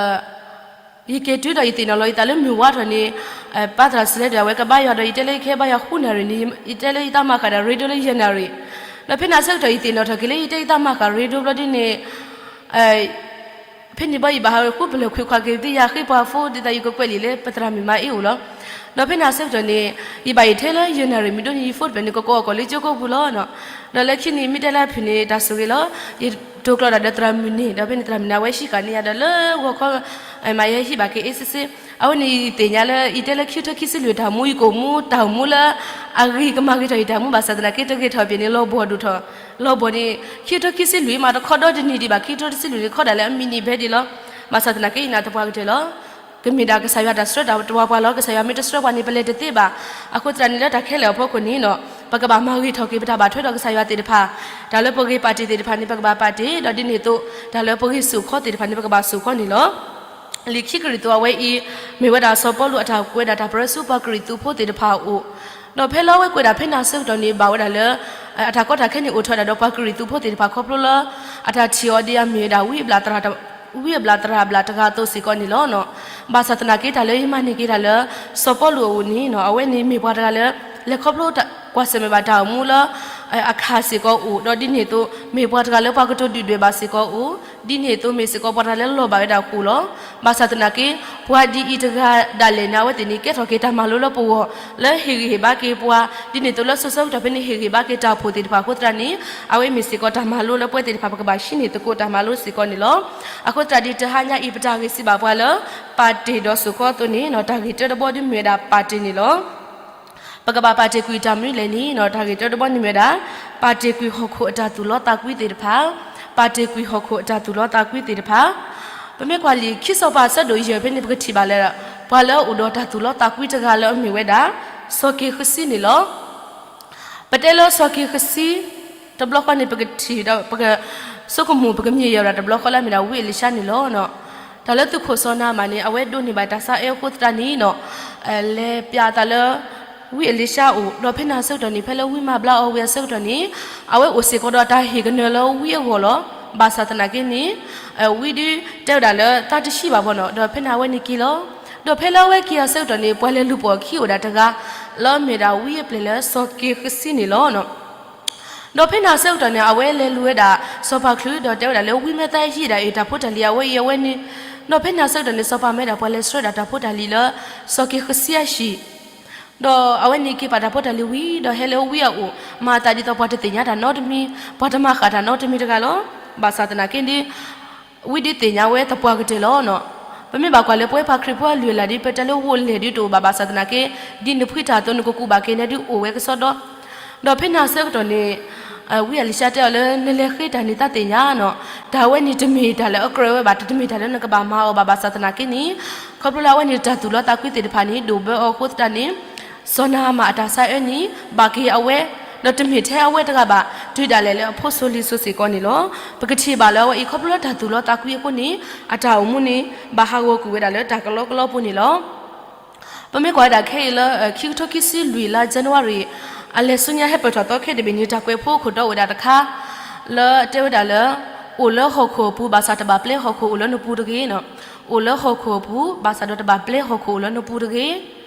ယက့ၤတုၤဒီးယသ့ၣ်နီၣ်လီၤယသးလၢမုၢ်ဝါထီၣ်န့ၣ် ပၢ်သရၣ်စံးလဲဒီး အဝဲကဘါယွၤဒီး ယတဲလၢယကဟဲဘါယွၤဃုနၣ်ရံၣ်န့ၣ် ယတဲလၢယသးမၤဃာ်ဒၣ်ရ့ဒိၣ်လၢယဲၢ်နၣ်ရံၣ်. ဒီးဖဲန့ၣ်အဆၢကတီၢ် ယသ့ၣ်နီၣ်ထီၣ်က့ၤလၢယတဲယသးမၤဃာ်ရ့ဒိၣ်ဘျီဒ်န့ၣ် ဖဲန့ၣ်ဘီယဘၣ်ဟးဃုပလၢၢ်ခွံခွါက့ၤ သ့ၣ်ယၤဃ့ပှၤဖိဒ်သိးယကကွဲးလံာ်လၢပသရၣ်မုၣ်မါအ့ၣ်အိၣ်လီၤ. ဒီးဖဲန့ၣ်အဆၢကတီၢ်န့ၣ် ယဘၣ်ယထဲလၢယဲၢ်နၣ်ရံၣ်မုၢ်ဒိၣ်န့ၣ် ယဖိတဖျၢၣ်န့ၣ် ကကိးအီၣ်ကီၢ်လၢကၠိကိးပူၤလီၤ. ဒီးလၢခံန့ၣ်မ့ၢ်တဲလၢအဖုၣ်န့ၣ် တၢ်ဆိၣ်ဂ့ၤလီၤ. ယတိၤကျီဒၣ်ဒီးသရၣ်မုၣ်န့ၣ် ဒီးဖဲန့ၣ်သရၣ်မုၣ်န့ၣ် အဝဲဟံးဃာ်န့ၢ်ယၤဒီးလၢဂီၤခီ မးယဟဲဟံးဘၣ်က့ၤအ့စ့စ့ အဝဲန့ၣ်ယသ့ၣ်ညါလၢ ယတဲလၢခံကထိခံဆံလွံၢ်တၢ်မူ ယကအိၣ်မူတၢ်အိၣ်မူလၢ အဂ့ၤကမၤဂ့ၤထီၣ်ယတၢ်မူ ဘၣ်ဆၣ်သနာ်က့တဂ့ၤထီၣ်ပ့ၤန့ၣ် လီၤဘှီၣ်ဒိၣ်ထီၣ် လီၤဘှီၣ်န့ၣ် ခံကထိခံဆံလွံၢ်မးတခီဒီတနံၤဒံးဘၣ် ခံကထိတဆံလွံၢ်န့ၣ် ခီဒၣ်လၢအမံးနံးဖဲဒံးလီၤ. ဘၣ်ဆၣ်သနာ်က့ယနာ်သပှၢ်ကတၢၢ်လီၤ. ကမ့ၢ်ဒၣ်ကစၢ်ယွၤတၢ်ဆှၢတၢ်တဝီပှၤလီၤ. ကစၢ်ယွၤမ့ၢ်တဆှၢပှၤန့ၣ် ပလဲၤတသ့ဘၣ်. အဃိသတးန့ၣ်လၢတၢ်ခဲလၢာ်အဖီခိၣ်န့ၣ်နီၤ ပကဘၣ်မၤဂ့ၤထီၣ်က့ၤ ပတၢ်ဘၣ်ထွဲဒီးကစၢ်ယွၤသ့ၣ်တဖၣ် တၢ်လၢပဂ့ၤပာ်တ့ၢ်သ့ၣ်တဖၣ်န့ၣ် ပကဘၣ်ပာ်တ့ၢ် ဒီးဒ်န့ၣ်အသိး တၢ်လၢပဂ့ၤစိာ်ခီသ့ၣ်တဖၣ်န့ၣ် ပကဘၣ်စိာ်ခီန့ၣ်လီၤ. လံာ်ခံကရံၣ်သူးအဝဲအံၤ မ့ၢ်ဝဲဒၣ်စီၤပီလူးအတၢ်ကွဲးဒၣ်တၢ်ပရၢဆူပှၤကရံၣ်သူးဖိသ့ၣ်တဖၣ်အအိၣ်, ဒီးဖဲလၢအဝဲကွဲးဒၣ်ဖဲန့ၣ်အဆၢကတီၢ်န့ၣ် ဘၣ်ဝဲဒၣ်လၢ အတၢ်ကီတၢ်ခဲန့ၣ်အိၣ်ထီၣ်ဝဲဒၣ်ဒီးပှၤကရံၣ်သူးဖိသ့ၣ်တဖၣ်ခီဖျိလၢ အတၢ်ထံၣ်အီၤဒ်အမ့ၢ်ဝဲဒၣ် ဝံအဘျၣ်သရၣ်ဘျၣ်တဂၤအသိးစ့ၢ်ကီးန့ၣ်လီၤ. ဘၣ်ဆၣ်သနာ်က့တၢ်လၢယမၤန့ၢ်က့ၤတၢ်လၢ စီၤပီလူးအအိၣ်န့ၣ် အဝဲန့ၣ်မ့ၢ်ပှၤတဂၤလၢ လဲၤခီဖျိကွၢ်ဆၢၣ်မဲာ်ဘၣ်တၢ်အိၣ်မူလၢအခါစ့ၢ်ကီးအိၣ်, ဒီးဒ်န့ၣ်အသိး မ့ၢ်ပှၤတဂၤလၢပှၤကတိၤဒုၣ်ဒွဲၣ်ဘၣ်စ့ၢ်ကီးအိၣ်, ဒ်န့ၣ်အသိးမ့ၢ်စ့ၢ်ကီးပှၤတဂၤလၢလီၤဘၣ်ဝဲဒၣ်ဃိာ်လီၤ. ဘၣ်ဆၣ်သနာ်က့ ပှၤဒ်အံၤတဂၤဒၣ်လဲာ်န့ၣ် အဝဲသ့ၣ်န့ၣ် ကဲထီၣ်က့ၤတၢ်မၤလိလၢပဂီၢ် လၢဟ့ၣ်ဂံၢ်ဟ့ၣ်ဘါက့ၤပှၤ, ဒ်န့ၣ်အသိးလၢစိၤဆၢကတီၢ်ဖဲန့ၣ် ဟ့ၣ်ဂံၢ်ဘါက့ၤတၢ်အိၣ်ဖှိၣ်သ့ၣ်တဖၣ်အဃိသတးန့ၣ် အဝဲမ့ၢ်စ့ၢ်ကီးတၢ်မၤလိလၢပဝဲသ့ၣ်တဖၣ် ပကဘၣ်ဟံးန့ၢ်သကိးတၢ်မၤလိစ့ၢ်ကီးန့ၣ်လီၤ. အဃိသတးဒီး တဟါညါအံၤ ပတၢ်ဂ့ၢ်စံးဘၣ်ပှၤလၢ ပာ်တ့ၢ်ဒီးစိာ်ခီအသိးန့ၣ် တၢ်ဂ့ၢ်တၢတဘီဒုးမ့ၢ်ဝဲဒၣ်ပာ်တ့ၢ်န့ၣ်လီၤ. ပကဘၣ်ပာ်တ့ၢ်ကွံာ်တၢ်မနုၤလဲၣ်န့ၣ် တၢ်ဂ့ၢ်တၢတဘီန့ၣ်မ့ၢ်ဝဲဒၣ် ပာ်တ့ၢ်ကွံာ်ဟီၣ်ခိၣ်အတၢ်သူၣ်လီသးကွံသ့ၣ်တဖၣ်, ပာ်တ့ၢ်ကွံာ်ဟီၣ်ခိၣ်အတၢ်သူၣ်လီသးကွံသ့ၣ်တဖၣ်. ပမ့ၢ်ကွၢ်လံာ်ခံစီၤပၤအဆၢဒိၣ်ယဲၢ်ဖဲန့ၣ် ပကထံၣ်ဘၣ်လၢ ပှၤလၢအအိၣ်ဒီးတၢ်သူၣ်လီသးကွံတဂၤလၢအမ့ၢ်ဝဲဒၣ် စီၤက့ၤဃစံန့ၣ်လီၤ. ပတဲလၢစီၤက့ၤဃစံ တဘျီဃီန့ၣ် ပကထံၣ်ဒီး ပကဆိကမိၣ် ပကမ့ၢ်ယဲၤဝဲဒၣ်တဘျီဃီလၢအမ့ၢ်ဒၣ်ဝံအ့လံၡါန့ၣ်လီၤ. တၢ်လၢသုးခိၣ်စီၤနၤမၣ်န့ၣ် အဝဲဒိးန့ၢ်ဘၣ်တၢ်ဆါအၢအဃိသတးန့ၣ် လဲၤပျးအသးလၢ ဝံအ့လံၡါအအိၣ်, ဒီးဖဲန့ၣ်အဆၢကတီၢ်န့ၣ် ဖဲလၢဝံမၤဘျါအီၤဝံၤအဆၢကတီၢ်န့ၣ် အဝဲအိၣ်စ့ၢ်ကီးဒီးတၢ်ဟ့ၣ်ကနၢၤလၢဝံအဂီၢ်လီၤ. ဘၣ်ဆၣ်သနာ်က့န့ၣ် ဝံဒုးတဲဝဲဒၣ်လၢသးတဆံးဘၣ်ဘီနီၤ, ဒီးဖဲန့ၣ်အဝဲန့ၣ်က့ၤလီၤ. ဒီးဖဲလၢအဝဲက့ၤအဆၢကတီၢ်န့ၣ် ပှၤလဲၤလူၤပိာ်အခံအိၣ်ဒၣ်တဂၤ လၢအမ့ၢ်ဒၣ်ဝံအပျဲၢ်လၢစီၤက့ၤဃစံန့ၣ်လီၤ. ဒီးဖဲန့ၣ်အဆၢကတီၢ်န့ၣ် အဝဲလဲၤလူၤဝဲဒၣ်စီၤပၤချုး ဒီးတဲဝဲဒၣ်လၢ ဝံမ့ၢ်သးဟံးဒၣ်အံၤ တၢ်ဖိတၢ်လံၤအဝဲအံၤအဝဲန့ၣ်, ဒီးဖဲန့ၣ်အဆၢကတီၢ်န့ၣ် စီၤပၤမ့ၢ်ဒၣ်ပှၤလဲၤဆှၢဒၣ်တၢ်ဖိတၢ်လံၤလၢ စီၤက့ၤဃစံအဟံၣ် ဒီးအဝဲန့ၣ်က့ၤပာ်တၢ်ဖိတၢ်လံၤဝံၤ ဒီးဟဲလၢဝံအအိၣ် မၤအသးဒ်သိးပှၤတသ့ၣ်ညါတၢ်နီတမံၤ, ပှၤတမၤဃၣ်တၢ်နီတမံၤတဂၤလီၤ. ဘၣ်ဆၣ်သနာ်က့ဒီး ဝံဒုးသ့ၣ်ညါဝဲသပှၢ်ကတၢၢ်လီၤ. ပမ့ၢ်ဘၣ်ကွၢ်လၢပဝဲပှၤခရံာ်ဖိအလုၢ်အလၢ်ဒီး ပတဲလၢဝံလဲၢ်ဒုးတအိၣ်ဘၣ်, ဘၣ်ဆၣ်သနာ်က့ ဒ်နဖှံတၢ်အသိး နကကူးဘၣ်က့ၤနဲဒုးအိၣ်ဝဲကစီဒီ, ဒီးဖဲန့ၣ်အဆၢကတီၢ်န့ၣ် ဝံအ့လံၡါတဲအီၤလၢ နလဲၤဃ့တၢ်န့ၣ် သးသ့ၣ်ညါနီၤ, တၢ်ဝဲန့ၣ်တမ့ၢ်တၢ်လၢအကြၢးဝဲဘၣ်, တမ့ၢ်တၢ်လၢနကဘၣ်မၤအီၤဘၣ်. ဘၣ်ဆၣ်သနာ်က့န့ၣ် ခီဖျိလၢအဝဲန့ၣ်တၢ်သူၣ်လီသးကွံသ့ၣ်တဖၣ်န့ၣ် ဒိၣ်ဘၢအီၤအဃိသတးန့ၣ် စီၤနၤအမၣ်အတၢ်ဆါအၢန့ၣ် ဘၣ်က့ၤအဝဲ, ဒီးတမ့ၢ်ထဲအဝဲတဂၤဘၣ်, တုၤဒၣ်လဲာ်လၢအဖိစိၤလံၤစိၤစ့ၢ်ကီးန့ၣ်လီၤ. ပကထံၣ်ဘၣ်လၢအဝဲအံၤ ခီဖျိလၢတၢ်သူၣ်လီသးကွံအဃိန့ၣ် အတၢ်အိၣ်မူန့ၣ် ဘၣ်ဟးဂီၤကွံာ်ဝဲဒၣ်လၢတၢ်ကလီကလီပူၤန့ၣ်လီၤ. ပမ့ၢ်ကွၢ်ဝဲဒၣ်ခဲအံၤလၢ ခံကထိခံဆံလွံၢ်လါ January အလဲၤဆူညါဟဲပၢၢ်ထီၣ်သီခဲတဘ့ၣ်န့ၣ် တၢ်ကွဲးဖိအိၣ်ခိၣ်တီအိၣ်ဝဲဒၣ်တခါ လၢတဲဝဲဒၣ်လၢ အိၣ်လၢဟီၣ်ခိၣ်အပူၤ ဘၣ်ဆၣ်တဘၣ်ပျဲဟီၣ်ခိၣ်အိၣ်လၢနပူၤတဂ့ၤနီၤ, အိၣ်လၢဟီၣ်ခိၣ်အပူၤ ဘၣ်ဆၣ်ဒီးတဘၣ်ပျဲဟီၣ်ခိၣ်အိၣ်လၢနပူၤတဂ့ၤ.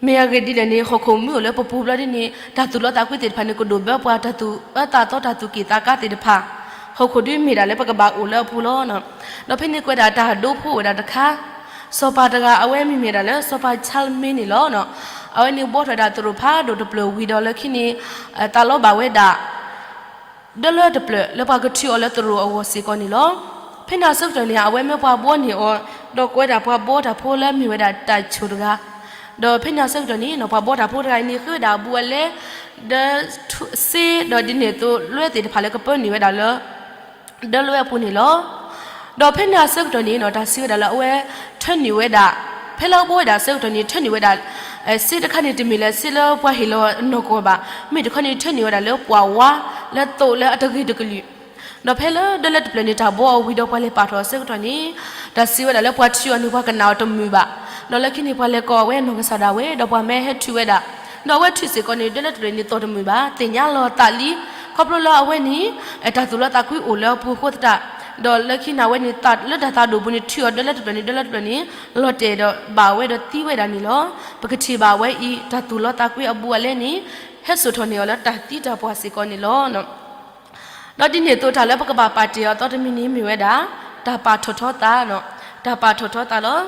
မ့ၢ်အဂ့ၢ်ဒ်လဲၣ်န့ၣ် ဟီၣ်ခိၣ်မ့ၢ်အိၣ်လၢပပူၤဘျီဒ်န့ၣ် တၢ်သူၣ်လီသးကွံသ့ၣ်တဖၣ်န့ၣ် ကဒိၣ်ဘၢပှၤတၢ်သူၣ်အၢသးသီ တၢ်သူၣ်က့ၣ်သးကါသ့ၣ်တဖၣ်, ဟီၣ်ခိၣ်ဒုးမ့ၢ်ဒၣ်လၢပကဘၣ်အိၣ်လၢအပူၤလီၤ. ဒီးဖဲန့ၣ်ကွဲးဒၣ်တၢ်ဒိဖိအိၣ်ဝဲဒၣ်တခါ, စီၤပၤတဂၤ အဝဲမ့ၢ်မ့ၢ်ဒၣ်လၢစီၤပၤ Charlemagne န့ၣ်လီၤ. အဝဲန့ၣ်ဘှီထီၣ်ဝဲဒၣ်သရိာ်ဖးဒိၣ်တဖျၢၣ်ဝံၤဒီးလၢခံန့ၣ် သးလီဘၣ်ဝဲဒၣ် ဒၢလွဲတဖျၢၣ်လၢပှၤကထုးအီၤလၢသရိာ်အဂီၢ်စ့ၢ်ကီးန့ၣ်လီၤ. ဖဲန့ၣ်အဆၢကတီၢ်န့ၣ် အဝဲမၢပှၤဘှီန့ၢ်အီၤ, ဒီးကွဲးဒၣ်ပှၤဘှီတၢ်ဖိလၢမ့ၢ်ဝဲဒၣ်တၢ်ဆိၣ်တဂၤ, ဒီးဖဲန့ၣ်အဆၢကတီၢ်န့ၣ် ပှၤဘှီတၢ်ဖိတဂၤအံၤန့ၣ် ဃ့ဝဲဒၣ်အဘူးအလဲ ဒီးစ့ဒီးဒ်န့ၣ်အသိးလွဲသ့ၣ်တဖၣ်လၢကပၢနုာ်ဝဲဒၣ်လၢ ဒၢလွဲအပူၤန့ၣ်လီၤ. ဒီးဖဲန့ၣ်အဆၢကတီၢ်န့ၣ် တၢ်စံးဝဲဒၣ်လၢအဝဲ ထၢနုာ်ဝဲဒၣ်, ဖဲလၢအဘှီဝဲဒၣ်အဆၢကတီၢ်န့ၣ် ထၢနုာ်ဝဲဒၣ် စ့တခါန့ၣ် တမ့ၢ်လၢစ့လၢပှၤဟ့ၣ်လီၤနီၢ်ကီၢ်ဘၣ်, မ့ၢ်တခီန့ၣ် ထၢနုာ်ဝဲဒၣ်လၢပှၢ်ဝါ လၢသိးလၢအတဂ့ၤတကလုာ်, ဒီးဖဲလၢဒၢလွဲတဖျၢၣ်န့ၣ် တၢ်ဘှီအီၤဝံၤဒီးပှၤလဲၤပာ်ထီၣ်အဆၢကတီၢ်န့ၣ် တၢ်စံးဝဲဒၣ်လၢပှၤထုးအီၤန့ၣ် ပှၤကနၣ်အီၤတမုာ်ဘၣ်, ဒီးလၢခံန့ၣ် ပှၤလဲၤကိးအဝဲနီၢ်ကစၢ်ဒၣ်ဝဲ ဒီးပှၤမၢဟဲထုးဝဲဒၣ်, ဒီးအဝဲထုးစ့ၢ်ကီးန့ၣ် ဒၢလွဲတဖျၢၣ်န့ၣ် သိးတမုာ်ဘၣ်, သ့ၣ်ညါလီၤသးလံ, ခီဖျိလၢအဝဲန့ၣ် တၢ်သူၣ်လီသးကွံအိၣ်လၢအပူၤအဃိသတး, ဒီးလၢခံန့ၣ် အဝဲန့ၣ် လၢတၢ်သးဒိၣ်ပူၤန့ၣ် ထုးအီၤဒၢလွဲတဖျၢၣ်န့ၣ် ဒၢလွဲတဖျၢၣ်န့ၣ် လီၤတဲာ်ဒီးဘၣ်ဝဲဒီးသံဝဲဒၣ်န့ၣ်လီၤ. ပကထံၣ်ဘၣ်ဝဲအံၤ တၢ်သူၣ်လီသးကွံအဘူးအလဲန့ၣ် ဟဲစိာ်ထီၣ်န့ၢ်အီၤလၢတၢ်သံတၢ်ပှၢ်စ့ၢ်ကီးန့ၣ်လီၤ. ဒီးဒ်န့ၣ်အသိးတၢ်လၢပကဘၣ်ပာ်တ့ၢ်အီၤသီတမံၤန့ၣ်မ့ၢ်ဝဲဒၣ် တၢ်ပာ်ထီၣ်ထီသး, တၢ်ပာ်ထီၣ်ထီသး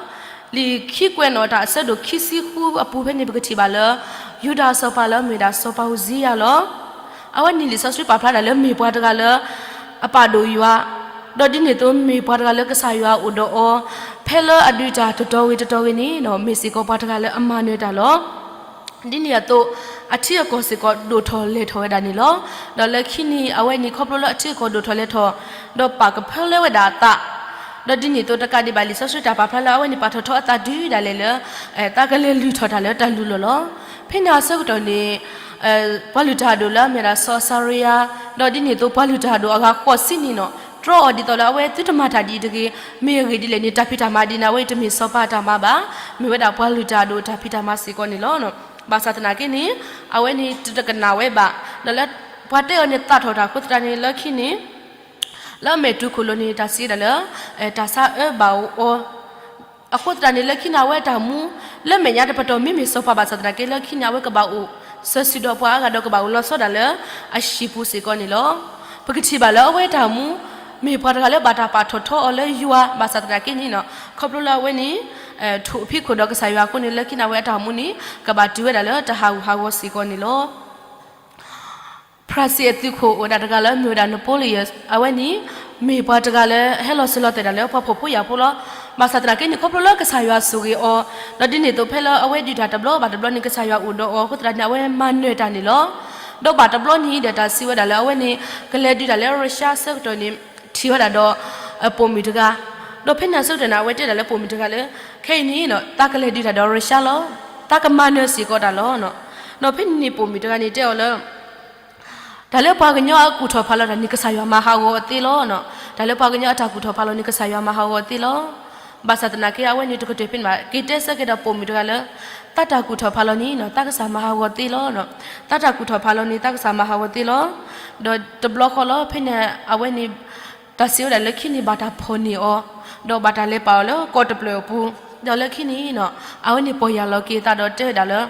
လီၤ. လံာ်ခံကွဲးနီၣ်တၢ်အဆၢဒိၣ်ခံဆံဃုအပူၤဖဲန့ၣ် ပကထံၣ်ဘၣ်လၢ ယူဒၤစီၤပၤလၢအမ့ၢ်ဒၣ်စီၤပၤအူစံယၤလီၤ. အဝဲန့ၣ်လံာ်စီဆှံပာ်ဖျါဒၣ်လၢမ့ၢ်ပှၤတဂၤလၢ အပာ်ဒိၣ်ယွၤ, ဒီးဒ်န့ၣ်အသိးမ့ၢ်ပှၤတဂၤလၢကစၢ်ယွၤအိၣ်ဒီးအီၤ ဖဲလၢအဒုးတၢ်တတီၤဂ့ၤတတီၤဂ့ၤန့ၣ် မ့ၢ်စ့ၢ်ကီးပှၤတဂၤလၢအမၤနၢၤတၢ်လီၤ. ဒ်န့ၣ်အသိး အထံအကီၢ်စ့ၢ်ကီးဒိၣ်ထီၣ်လဲၢ်ထီၣ်ဝဲဒၣ်န့ၣ်လီၤ. ဒီးလၢခံန့ၣ် အဝဲန့ၣ်ခီဖျိလၢအထံအကီၢ်ဒိၣ်ထီၣ်လဲၢ်ထီၣ် ဒီးပာ်ကဖၢလၢဝဲဒၣ်အသး, ဒီးဒ်န့ၣ်အသိးတကးဒံးဘၣ် လံာ်စီဆှံတၢ်ပာ်ဖျါလၢအဝဲန့ၣ် ပာ်ထီၣ်ထီအသးတုၤဒၣ်လဲာ်လၢ သးကလဲၤလုၢ်ထီၣ်တၢ်လၢတၢ်လုၢ်လီၢ်လီၤ. ဖဲန့ၣ်အဆၢကတီၢ်န့ၣ် ပှၤလုၢ်တၢ်အဒိၣ်လၢအမ့ၢ်ဒၣ်စီၤအစၤရံယၤ, ဒီးဒ်န့ၣ်အသိးပှၤလုၢ်တၢ်အဒိၣ်အဂၤဃိးဆံန့ၣ်နီၤ တြီအီၤဒ်သိးလၢအဝဲသုတမၤတၢ်ဒ်အံၤတဂ့ၤ, မ့ၢ်အဂ့ၢ်ဒ်လဲၣ်န့ၣ် တၢ်ဖံးတၢ်မၤဒ်န့ၣ် အဝဲအံၤတမ့ၢ်စီၤပၤတၢ်မၤဘၣ်, မ့ၢ်ဝဲဒၣ်ပှၤလုၢ်တၢ်အဒိၣ်တၢ်ဖံးတၢ်မၤစ့ၢ်ကီးန့ၣ်လီၤ. ဘၣ်ဆၣ်သနာ်က့န့ၣ် အဝဲန့ၣ်တတကနၣ်ဝဲဘၣ်, ဒီးလၢပှၤတဲအီၤန့ၣ်သးထီၣ်တၢ်အဃိသတးန့ၣ် လၢခံန့ၣ် လၢအမဲာ်တူၢ်ခိၣ်လိၤန့ၣ် တၢ်စံးဝဲဒၣ်လၢ တၢ်ဆါအၢဘၣ်အီၤ, အဃိသတးန့ၣ် လၢခံန့ၣ် အဝဲတၢ်မူ လၢမဲာ်ညါတပတီၢ်မ့မ့ၢ်စီၤပၤဘၣ်ဆၣ်သနာ်က့ လၢခံန့ၣ် အဝဲကဘၣ်အိၣ် စၢၤစုၤဒီးပှၤအါဂၤဒီးကဘၣ်အိၣ်လီၤဆီဒၣ်လၢအဟံၣ်ပူၤစ့ၢ်ကီးန့ၣ်လီၤ. ပကထံၣ်ဘၣ်လၢအဝဲတၢ်အိၣ်မူ မ့ၢ်ပှၤတဂၤလၢဘၣ်တၢ်ပာ်ထီၣ်ထီအီၤလၢယွၤ ဘၣ်ဆၣ်သနာ်က့န့ၣ် ခီဖျိလၢအဝဲန့ၣ် ထိၣ်ဖံးခိၣ်ဒီးကစၢ်ယွၤအဃိန့ၣ် လၢခံန့ၣ်အဝဲအတၢ်အိၣ်မူန့ၣ် ကဘၣ်တုၤဝဲဒၣ်လၢတၢ်ဟးဂူာ်ဟးဂီၤစ့ၢ်ကီးန့ၣ်လီၤ. ဖရၣ်စ့ၣ်အသုးခိၣ်အိၣ်ဝဲဒၣ်တဂၤလၢအမ့ၢ်ဝဲဒၣ် Napoleon အဝဲန့ၣ် မ့ၢ်ပှၤတဂၤလၢဟဲလီၤစၢၤလီၤသွဲၣ်ဒၣ်လၢပှၤဖှီၣ်ဖိယာ်ဖိလီၤ. ဘၣ်ဆၣ်သနာ်က့န့ၣ် ခီဖျိလၢကစၢ်ယွၤဆိၣ်ဂ့ၤအီၤ ဒီးဒ်န့ၣ်အသိးဖဲလၢအဝဲဒုးတၢ်တဘျီဘၣ်တဘျီန့ၣ် ကစၢ်ယွၤအိၣ်ဒီးအီၤ အဃိသတးန့ၣ် အဝဲမၤနၢၤတၢ်န့ၣ်လီၤ. ဒီးဘၣ်တဘျီန့ၣ်ဒီးတၢ်စံးဝဲဒၣ်လၢအဝဲန့ၣ် ကလဲၤဒုးတၢ်လၢ Russia ဆၢကတီၢ်န့ၣ် ထံၣ်ဝဲဒၣ်ဒီး ပိာ်မုၣ်တဂၤ ဒီးဖဲန့ၣ်အဆၢကတီၢ်န့ၣ် အဝဲတဲဒၣ်လၢပိာ်မုၣ်တဂၤလၢ ခဲအံၤန့ၣ် သးကလဲၤဒုးတၢ်ဒီး Russia လီၤ. သးကမၤနၢၤစ့ၢ်ကီးတၢ်လီၤ. ဒီးဖဲန့ၣ်ပိာ်မုၣ်တဂၤန့ၣ်တဲအီၤလၢ တၢ်လၢပှၤကညီအကူၣ်ထီၣ်ဖးလီၤတၢ်န့ၣ် ကစၢ်ယွၤမၤဟးဂီၤအီၤသ့လီၤ. တၢ်လၢပှၤကညီအတၢ်ကူၣ်ထီၣ်ဖးလီၤန့ၣ် ကစၢ်ယွၤမၤဟးဂီၤအီၤသ့လီၤ. ဘၣ်ဆၣ်သနာ်က့ အဝဲန့ၣ်တကတၢၢ်ဖဲန့ၣ်ဘၣ် က့ၤတဲဆၢက့ၤဒီးပိာ်မုၣ်တဂၤလၢ သးတၢ်ကူၣ်ထီၣ်ဖးလီၤန့ၣ် သးကစၢ်မၤဟးဂီၤသ့လီၤ. သးတၢ်ကူၣ်ထီၣ်ဖးလီၤန့ၣ် သးကစၢ်မၤဟးဂီၤသ့လီၤ. ဒီးတဘျီဃီလီၤ ဖဲန့ၣ်အဝဲန့ၣ် တၢ်စံးဝဲဒၣ်လၢခံန့ၣ်ဘၣ်တၢ်ဖီၣ်န့ၢ်အီၤ, ဒီးဘၣ်တၢ်လဲၤပာ်အီၤလၢကီၢ်တဖျၢၣ်အပူၤ, ဒီးလၢခံန့ၣ် အဝဲန့ၣ်ပီၢ်ယၢ်လီၤက့ၤအသးဒီးတဲဝဲဒၣ်လၢ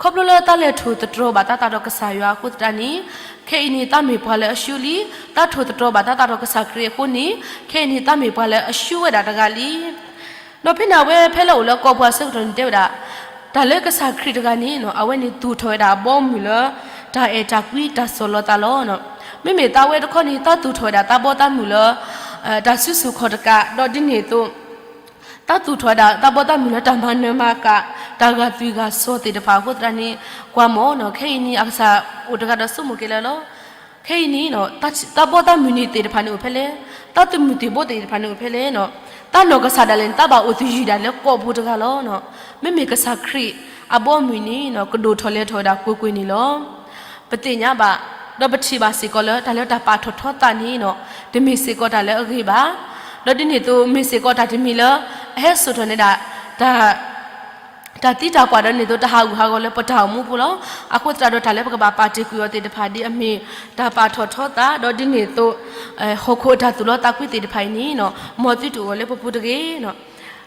ခီဖျိလၢသးလဲၤထိၣ်သတြီၤဘၣ်သးသးဒီးကစၢ်ယွၤအဃိသတးန့ၣ် ခဲအံၤန့ၣ် သးမ့ၢ်ပှၤလၢအရှုံးလံ, သးထိၣ်သတြီၤဘၣ်သးသးဒီးကစၢ်ခရံာ်အဃိန့ၣ် ခဲအံၤန့ၣ် သးမ့ၢ်ပှၤလၢအရှုံးဝဲဒၣ်တဂၤလံ. ဒီးဖဲန့ၣ်အဝဲဖဲလၢအိၣ်လၢကီၢ်ပူၤအဆၢကတီၢ်န့ၣ်တဲဝဲဒၣ် တၢ်လၢကစၢ်ခရံာ်တဂၤန့ၣ် အဝဲန့ၣ်သူၣ်ထီၣ်ဝဲဒၣ်အဘီအမုၢ်လၢ တၢ်အဲၣ်တၢ်ကွံတၢ်ဆီၣ်လီၤသးလီၤ. မ့မ့ၢ်သးဝဲတခီန့ၣ် သးသူၣ်ထီၣ်ဝဲဒၣ်သးဘီသးမုၢ်လၢ တၢ်စုဆူၣ်ခီၣ်တကး ဒီးဒ်န့ၣ်အသိး သးသူၣ်ထီၣ်ဝဲဒၣ်သးဘီသးမုၢ်လၢတၢ်မၤနၢၤမၤဃၣ် တၢ်ဂာ်သွံၣ်ဂာ်စီၤသ့ၣ်တဖၣ်အဃိသတးန့ၣ် ကွၢ်မီၢ်နီၤ ခဲအံၤန့ၣ် အကစၢ်အိၣ်တဂၤဒီးဆိကမိၣ်က့ၤလၢလီၤ. ခဲအံၤန့ၣ် သးဘီသးမုၢ်န့ၣ်သ့ၣ်တဖၣ်န့ၣ်အိၣ်ဖဲလဲၣ်, သးသမုၢ်သံၣ်ဘိသ့ၣ်တဖၣ်န့ၣ်အိၣ်ဖဲလဲၣ်နီၤ, သးနီၢ်ကစၢ်ဒၣ်လဲာ်န့ၣ် သးဘၣ်အိၣ်သယုၢ်ဒၣ်လၢကီၢ်ပူၤတဂၤလီၤ. မ့မ့ၢ်ကစၢ်ခရံာ်အဘီအမုၢ်န့ၣ် ကဒိၣ်ထီၣ်လဲၤထီၣ်ဝဲဒၣ်ကွ့ၢ်ကွ့ၢ်န့ၣ်လီၤ. ပသ့ၣ်ညါဘၣ် ဒီးပထံၣ်ဘၣ်စ့ၢ်ကီးလၢ တၢ်လၢတၢ်ပာ်ထီၣ်ထီသးန့ၣ် တမ့ၢ်စ့ၢ်ကီးတၢ်လၢအဂ့ၤဘၣ်. ဒီးဒ်န့ၣ်အသိး မ့ၢ်စ့ၢ်ကီးတၢ်တမံၤလၢ အဟဲစိာ်ထီၣ်န့ၢ်ဒၣ် တၢ်သံတၢ်ပှၢ်ဒီးဒ်န့ၣ်အသိး တၢ်ဟးဂူာ်ဟးဂီၤလၢပတၢ်အိၣ်မူပူၤလီၤ. အဃိသတးဒီးတၢ်လၢပကဘၣ်ပာ်တ့ၢ်ကွံာ်အီၤသ့ၣ်တဖၣ် ဒ်အမ့ၢ်တၢ်ပာ်ထီၣ်ထီသး ဒီးဒ်န့ၣ်အသိး ဟီၣ်ခိၣ်အတၢ်သူၣ်လီသးကွံသ့ၣ်တဖၣ်အံၤန့ၣ် မ်သုတအိၣ်လၢပပူၤတဂ့ၤ.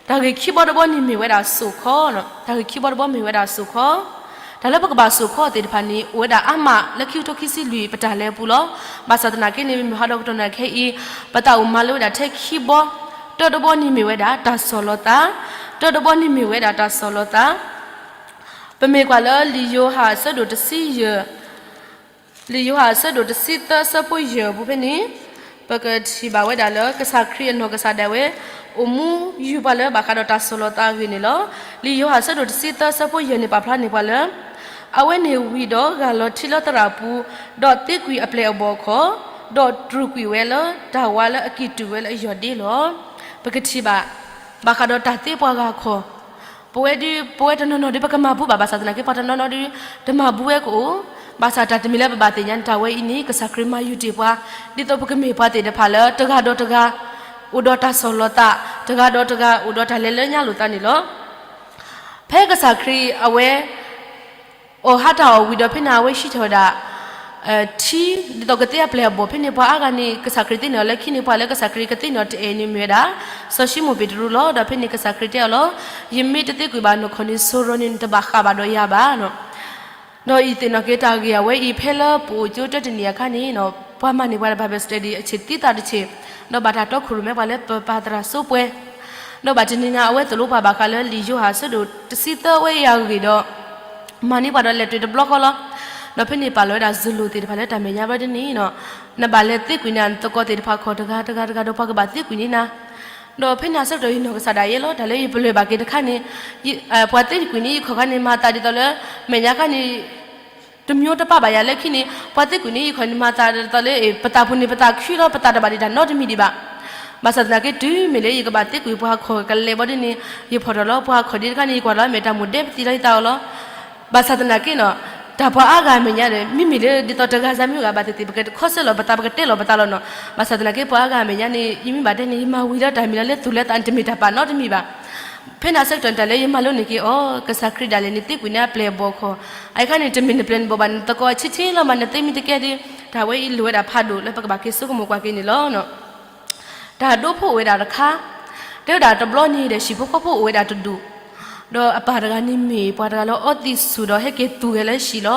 တၢ်ဂ့ၢ်ခံဘီတဘီန့ၣ်မ့ၢ်ဝဲဒၣ်စိာ်ခီ, တၢ်ဂ့ၢ်ခံဘီတဘီမ့ၢ်ဝဲဒၣ်စိာ်ခီ, တၢ်လၢပကဘၣ်စိာ်ခီသ့ၣ်တဖၣ်န့ၣ် အိၣ်ဝဲဒၣ်အါမးလၢခံကထိခံဆံလွံၢ်ပတၢ်လဲၤအပူၤလီၤ. ဘၣ်ဆၣ်သနာ်က့န့ၣ် မ့မ့ၢ်ဟးဒီးကတီၢ်နံၤခဲအံၤ ပသးအိၣ်မၤလိဝဲဒၣ်ထဲခံဘီ, တၢတဘီန့ၣ်မ့ၢ်ဝဲဒၣ်တၢ်ဆီၣ်လီၤသး, တၢတဘီန့ၣ်မ့ၢ်ဝဲဒၣ်တၢ်ဆီၣ်လီၤသး ပမ့ၢ်ကွၢ်လၢလံာ်ယိၤဟၣ်အဆၢဒိၣ်တဆံယဲၢ်, လံာ်ယိၤဟၣ်အဆၢဒိၣ်တဆံသၢအဆၢဖိယဲၢ်အပူၤဖဲန့ၣ်, ပကထံၣ်ဘၣ်ဝဲဒၣ်လၢကစၢ်ခရံာ်အနီၢ်ကစၢ်ဒၣ်ဝဲ အိၣ်မူယုၢ်ပှၤလၢဘၣ်ဃးဒီးတၢ်ဆီၣ်လီၤသးအဂ့ၢ်န့ၣ်လီၤ. လံာ်ယိၤဟၣ်အဆၢဒိၣ်တဆံသၢအဆၢဖိယဲၢ်န့ၣ် ပာ်ဖျါန့ၢ်ပှၤလၢ အဝဲန့ၣ်ဝံၤဒီးဂၢ်လီၤထံလၢသရၣ်ပူၤ, ဒီးသ့ကွံာ်အပျဲၢ်အဘီၣ်အခီၣ်, ဒီးတြူာ်ကွံာ်ဝဲလၢတၢ်ဝါလၢအကံၢ်တူာ်ဝဲလၢအယီၢ်ဒ့လီၤ. ပကထံၣ်ဘၣ် ဘၣ်ဃးဒီးတၢ်သ့ပှၤဂၤအခီၣ်, ပဝဲဒုး ပဝဲတနီၤနီၤဒုး ပကမၤဘူးဘၣ် ဘၣ်ဆၣ်သနာ်က့ ပှၤတနီၤနီၤဒုး တမၤဘူးဝဲကအိၣ်, ဘၣ်ဆၣ်တၢ်တမံၤလၢပဘၣ်သ့ၣ်ညါန့ၣ် တၢ်ဝဲအံၤန့ၣ် ကစၢ်ခရံာ်မၤယုၢ်တ့ၢ်ပှၤ, ဒ်သိးပကမ့ၢ်ပှၤသ့ၣ်တဖၣ်လၢတဂၤဒီးတဂၤ အိၣ်ဒီးတၢ်ဆီၣ်လီၤသး, တဂၤဒီးတဂၤ အိၣ်ဒီးတၢ်လဲၤလၢညါလိာ်သးန့ၣ်လီၤ. ဖဲကစၢ်ခရံာ်အဝဲ အီၣ်ဟါတၢ်အီၣ်ဝံၤဒီး ဖဲန့ၣ်အဝဲဟံးထီၣ်ဝဲဒၣ် ထံ ဒ်သိးကသ့အပျဲၢ်အဘီၣ်, ဖဲန့ၣ်ပှၤအါဂၤန့ၣ် ကစၢ်ခရံာ်သ့န့ၢ်အီၤလၢခံန့ၣ် ပှၤလၢကစၢ်ခရံာ်ကသ့န့ၢ်အီၤတအဲၣ်န့ၣ်မ့ၢ်ဝဲဒၣ် စီၤၡံမိၣ်ပ့းတရူးလီၤ. ဒီးဖဲန့ၣ်ကစၢ်ခရံာ်တဲအီၤလီၤ, ယမ့ၢ်တသ့ကွံာ်ဘၣ်နီၢ်ခီၣ်န့ၣ် ဆိရိၤန့ၣ် နတဘၣ်ဃးဘၣ်ဒီးယၤဘၣ်နီၤ. ဒီးယသ့ၣ်နီၣ်က့ၤတၢ်ဂ့ၢ်အဝဲအံၤ ဖဲလၢပအိၣ်ကၠိတၢတနံၣ်အခါန့ၣ် ပှၤမၤန့ၢ်ပှၤ Bible study အဆံးသံသးတဆံး, ဒီးဘၣ်တၢ်တီခိၣ်ရိၣ်မဲပှၤလၢပပၢ်သရၣ်စိပှဲၤ, ဒီးဘၣ်တနံၤနၤအဝဲသိၣ်လိပှၤဘၣ်ဃးလၢလံာ်ယိၤဟၣ်အဆၢဒိၣ်တဆံသၢဝဲအံၤအဂ့ၢ်ဒီး မၤန့ၢ်ပှၤဒီးလဲၤတုၤတဘျီဃီလီၤ. ဒီးဖဲန့ၣ်ပာ်လီၤဝဲဒၣ်စၢၤလိာ်သ့ၣ်တဖၣ်လၢတၢ်မဲာ်ညါဘၣ်ဒ်န့ၣ်နီၤ, နဘၣ်လဲၤသ့ကွံာ်န့ၢ်နသကိးသ့ၣ်တဖၣ်အခီၣ်တဂၤတဂၤတဂၤဒီးပှၤကဘၣ်သ့ကွံာ်န့ၢ်နၤ. ဒီးဖဲန့ၣ်အဆၢကတီၢ်ယနီၢ်ကစၢ်ဒၣ်ယဲလီၤ, တၢ်လၢယပလၢၢ်ဘၣ်က့ၤတခါန့ၣ် ပှၤသ့ကွံာ်န့ၢ်ယခီၣ်ခါန့ၣ် မၤသးဒ်သိးလၢ မဲာ်ညါခါန့ၣ် တမံၤတပာ်ဘၣ်ယၤလၢခံန့ၣ် ပှၤသ့ကွံာ်န့ၢ်ယခီၣ်န့ၣ် မၤသးဒ်သိးလၢ ပသးပူၤန့ၣ်ပသးခုလီၤ ပသးတဘၣ်ဒံးတၢ်နီတမံၤဒံးဘၣ်. ဘၣ်ဆၣ်သနာ်က့တုၤမ့ၢ်လၢယကဘၣ်သ့ကွံာ်ပှၤခီၣ်ကလဲာ်ဘၣ်ဒ်န့ၣ် ယဖီၣ်ထီၣ်လီၤပှၤခီၣ်ဒံးတခါန့ၣ် ယကွၢ်လီၤမဲာ်တၢ်မိၣ်ဒဲပသံလီၤယသးအီၤလီၤ. ဘၣ်ဆၣ်သနာ်က့နီၤ တၢ်ပှၤအါဂၤအမဲာ်ညါဒီး မ့မ့ၢ်လၢဒ်သိးတဂၤစၢ်မ့ၢ်ဂၤဘၣ်သ့ၣ်သ့ၣ် ပကခီဆၢလီၤပသး ပကတဲလီၤပသးလီၤနီၤ. ဘၣ်ဆၣ်သနာ်က့ပှၤအါဂၤအမဲာ်ညါန့ၣ် ယမ့ၢ်ဘၣ်တဲန့ၣ် ယမၤဝံၤလၢတၢ်မံၤလီၤလၢသူၣ်လၢသးန့ၣ် တမ့ၢ်တၢ်ပာ်နီတမံၤဘၣ်. ဖဲန့ၣ်အဆၢကတီၢ်န့ၣ် တၢ်လၢယမၤလိန့ၢ်က့ၤအီၤ ကစၢ်ခရံာ်ဒၣ်လဲာ်န့ၣ် သ့ကွံာ်န့ၢ်အပျဲၢ်အဘီၣ်အခီၣ်, အအံၤခါန့ၣ် တမ့ၢ်နပျဲၢ်နဘီၣ်ဘၣ် နသကိးအဆံးဆံးလီၤမး နသ့မ့ၢ်တကဲဒီး တၢ်ဝဲအံၤလိၣ်ဝဲဒၣ်ဖးဒိၣ်လၢပကဘၣ်က့ၤဆိကမိၣ်ကွၢ်က့ၤန့ၣ်လီၤ. တၢ်ဒိဖိအိၣ်ဝဲဒၣ်တခါ, တဲဝဲဒၣ်တဘျီန့ၣ်ဒီး ဟံၣ်ဖိဃီဖိအိၣ်ဝဲဒၣ်တဒူၣ်, ဒီးအပၢ်တဂၤန့ၣ်မ့ၢ်ပှၤတဂၤလၢအီသံးဆူၣ်ဒီးဟဲက့ၤသူၣ်ဂဲၤလၢဟံၣ်လီၤ.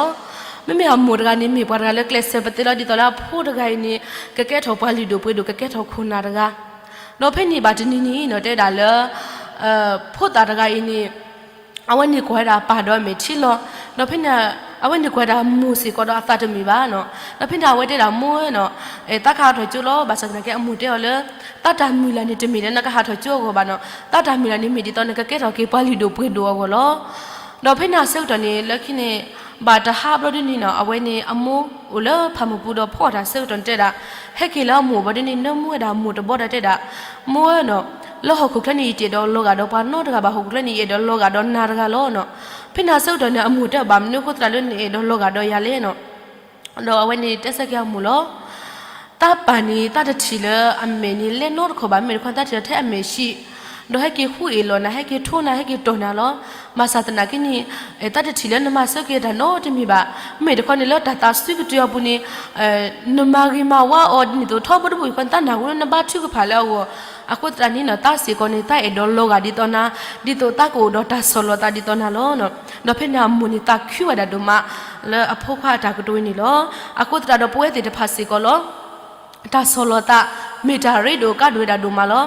မ့မ့ၢ်အမိၢ်တဂၤန့ၣ် မ့ၢ်ပှၤတဂၤလၢကျဲးစၢးပသ့လီၤ ဒ်သိးလၢအဖိတဂၤအံၤန့ၣ် ကကဲထီၣ်ပှၤလုၢ်ဒိၣ်ပှ့ၤဒိၣ် ကကဲထီၣ်ခိၣ်နၢ်တဂၤ, ဒီးဖဲန့ၣ်ဘၣ်တနံၤန့ၣ်နီၤ တဲဒၣ်လၢ ဖိသၣ်တဂၤအံၤန့ၣ် အဝဲန့ၣ်ကွၢ်ဝဲဒၣ်ပၢ်ဒီးအမဲာ်ထံလီၤ. ဒီးဖဲန့ၣ် အဝဲန့ၣ်ကွၢ်ဝဲဒၣ်မိၢ်စ့ၢ်ကီးဒီးအသးတမုာ်ဘၣ်နီၤ. ဒီးဖဲန့ၣ်အဝဲတဲဒၣ်မိၢ်ဧၢနီၤ, သးကဟးထီၣ်ကၠိလီၤ, ဘၣ်ဆၣ်သနာ်က့အမိၢ်တဲအီၤလၢ သးတၢ်မုၢ်လၢ်န့ၣ်တမ့ၢ်လၢနကဟးထီၣ်ကၠိအဂီၢ်ဘၣ်နီၤ, သးတၢ်မုၢ်လၢ်န့ၣ်မ့ၢ်ဒ်သိးနကကဲထီၣ်က့ၤပှၤလုၢ်ဒိၣ်ပှ့ၤဒိၣ်အဂီၢ်လီၤ. ဒီးဖဲန့ၣ်အဆၢကတီၢ်န့ၣ် လၢခံန့ၣ် ဘၣ်တဟါဘျီဒ်န့ၣ်နီၤ အဝဲန့ၣ်အမိၢ်အိၣ်လၢဖးမုၢ်ပူၤဒီးဖီအီၣ်တၢ်ဆၢကတီၢ်န့ၣ်တဲဒၣ်, ဟဲက့ၤလၢအမိၢ်ဘျီဒ်န့ၣ် နၢမူဝဲဒၣ်မိၢ်တဘီဒီးတဲဒၣ်, မိၢ်ဧၢနီၤ, လၢဟီၣ်ခိၣ်ချၢန့ၣ်ယတအဲၣ်ဒိးလီၤဂာ်ဒီးပှၤနီတဂၤဘၣ်, ဟီၣ်ခိၣ်ချၢန့ၣ်ယအဲၣ်ဒိးလီၤဂာ်ဒီးနၤတဂၤလီၤနီၤ. ဖဲန့ၣ်အဆၢကတီၢ်န့ၣ် အမိၢ်တဲအီၤဘၣ်မနုၤအဃိသတးလၢနအဲၣ်ဒိးလီၤဂာ်ဒီးယၤလဲၣ်နီၤ. ဒီးအဝဲန့ၣ်တဲဆၢက့ၤအမိၢ်လီၤ. သးပၢ်န့ၣ်သးတထံၣ်လၢအမဲာ်န့ၣ်လဲၤနီတခီၣ်ဘၣ်, မ့ၢ်တခီသးထံၣ်လီၤထဲအမဲာ်ဆံး, ဒီးဟဲက့ၤဃူအ့ၣ်လိာ်နၤ ဟဲက့ၤထိနၤ ဟဲက့ၤတီၢ်နၤလီၤ. ဘၣ်ဆၣ်သနာ်က့န့ၣ် သးတထံၣ်လၢနမၤစၢၤက့ၤတၢ်နီတမံၤဘၣ်. မ့ၢ်တခီန့ၣ်လၢတၢ်သးစွံကတုၤအပူၤန့ၣ် နမၤဂ့ၤမၤဝါအီၤဒ်န့ၣ်အသိး ထီဘိတဘိယူၢ်ဃီန့ၣ် သးနၢ်ဟူလၢနဘါထုကဖၣ်လၢအဂီၢ်, အဃိသတးန့ၣ်နီၤ သးစ့ၢ်ကီးန့ၣ် သးအဲၣ်ဒိးလီၤဂာ်ဒ်သိးနၤ, ဒ်သိးသးကအိၣ်ဒီးတၢ်ဆီၣ်လီၤသးဒ်သိးနၤလီၤ. ဒီးဖဲန့ၣ်အမိၢ်န့ၣ်သးခုဝဲဒၣ်ဒိၣ်မး လၢအဖိခွါအတၢ်ကတိၤအံၤန့ၣ်လီၤ. အဃိသတးဒီးပဝဲသ့ၣ်တဖၣ်စ့ၢ်ကီးလီၤ. တၢ်ဆီၣ်လီၤသး မ့ၢ်တၢ်ရ့ဒိၣ်ကါဒိၣ်ဝဲဒၣ်ဒိၣ်မးလီၤ.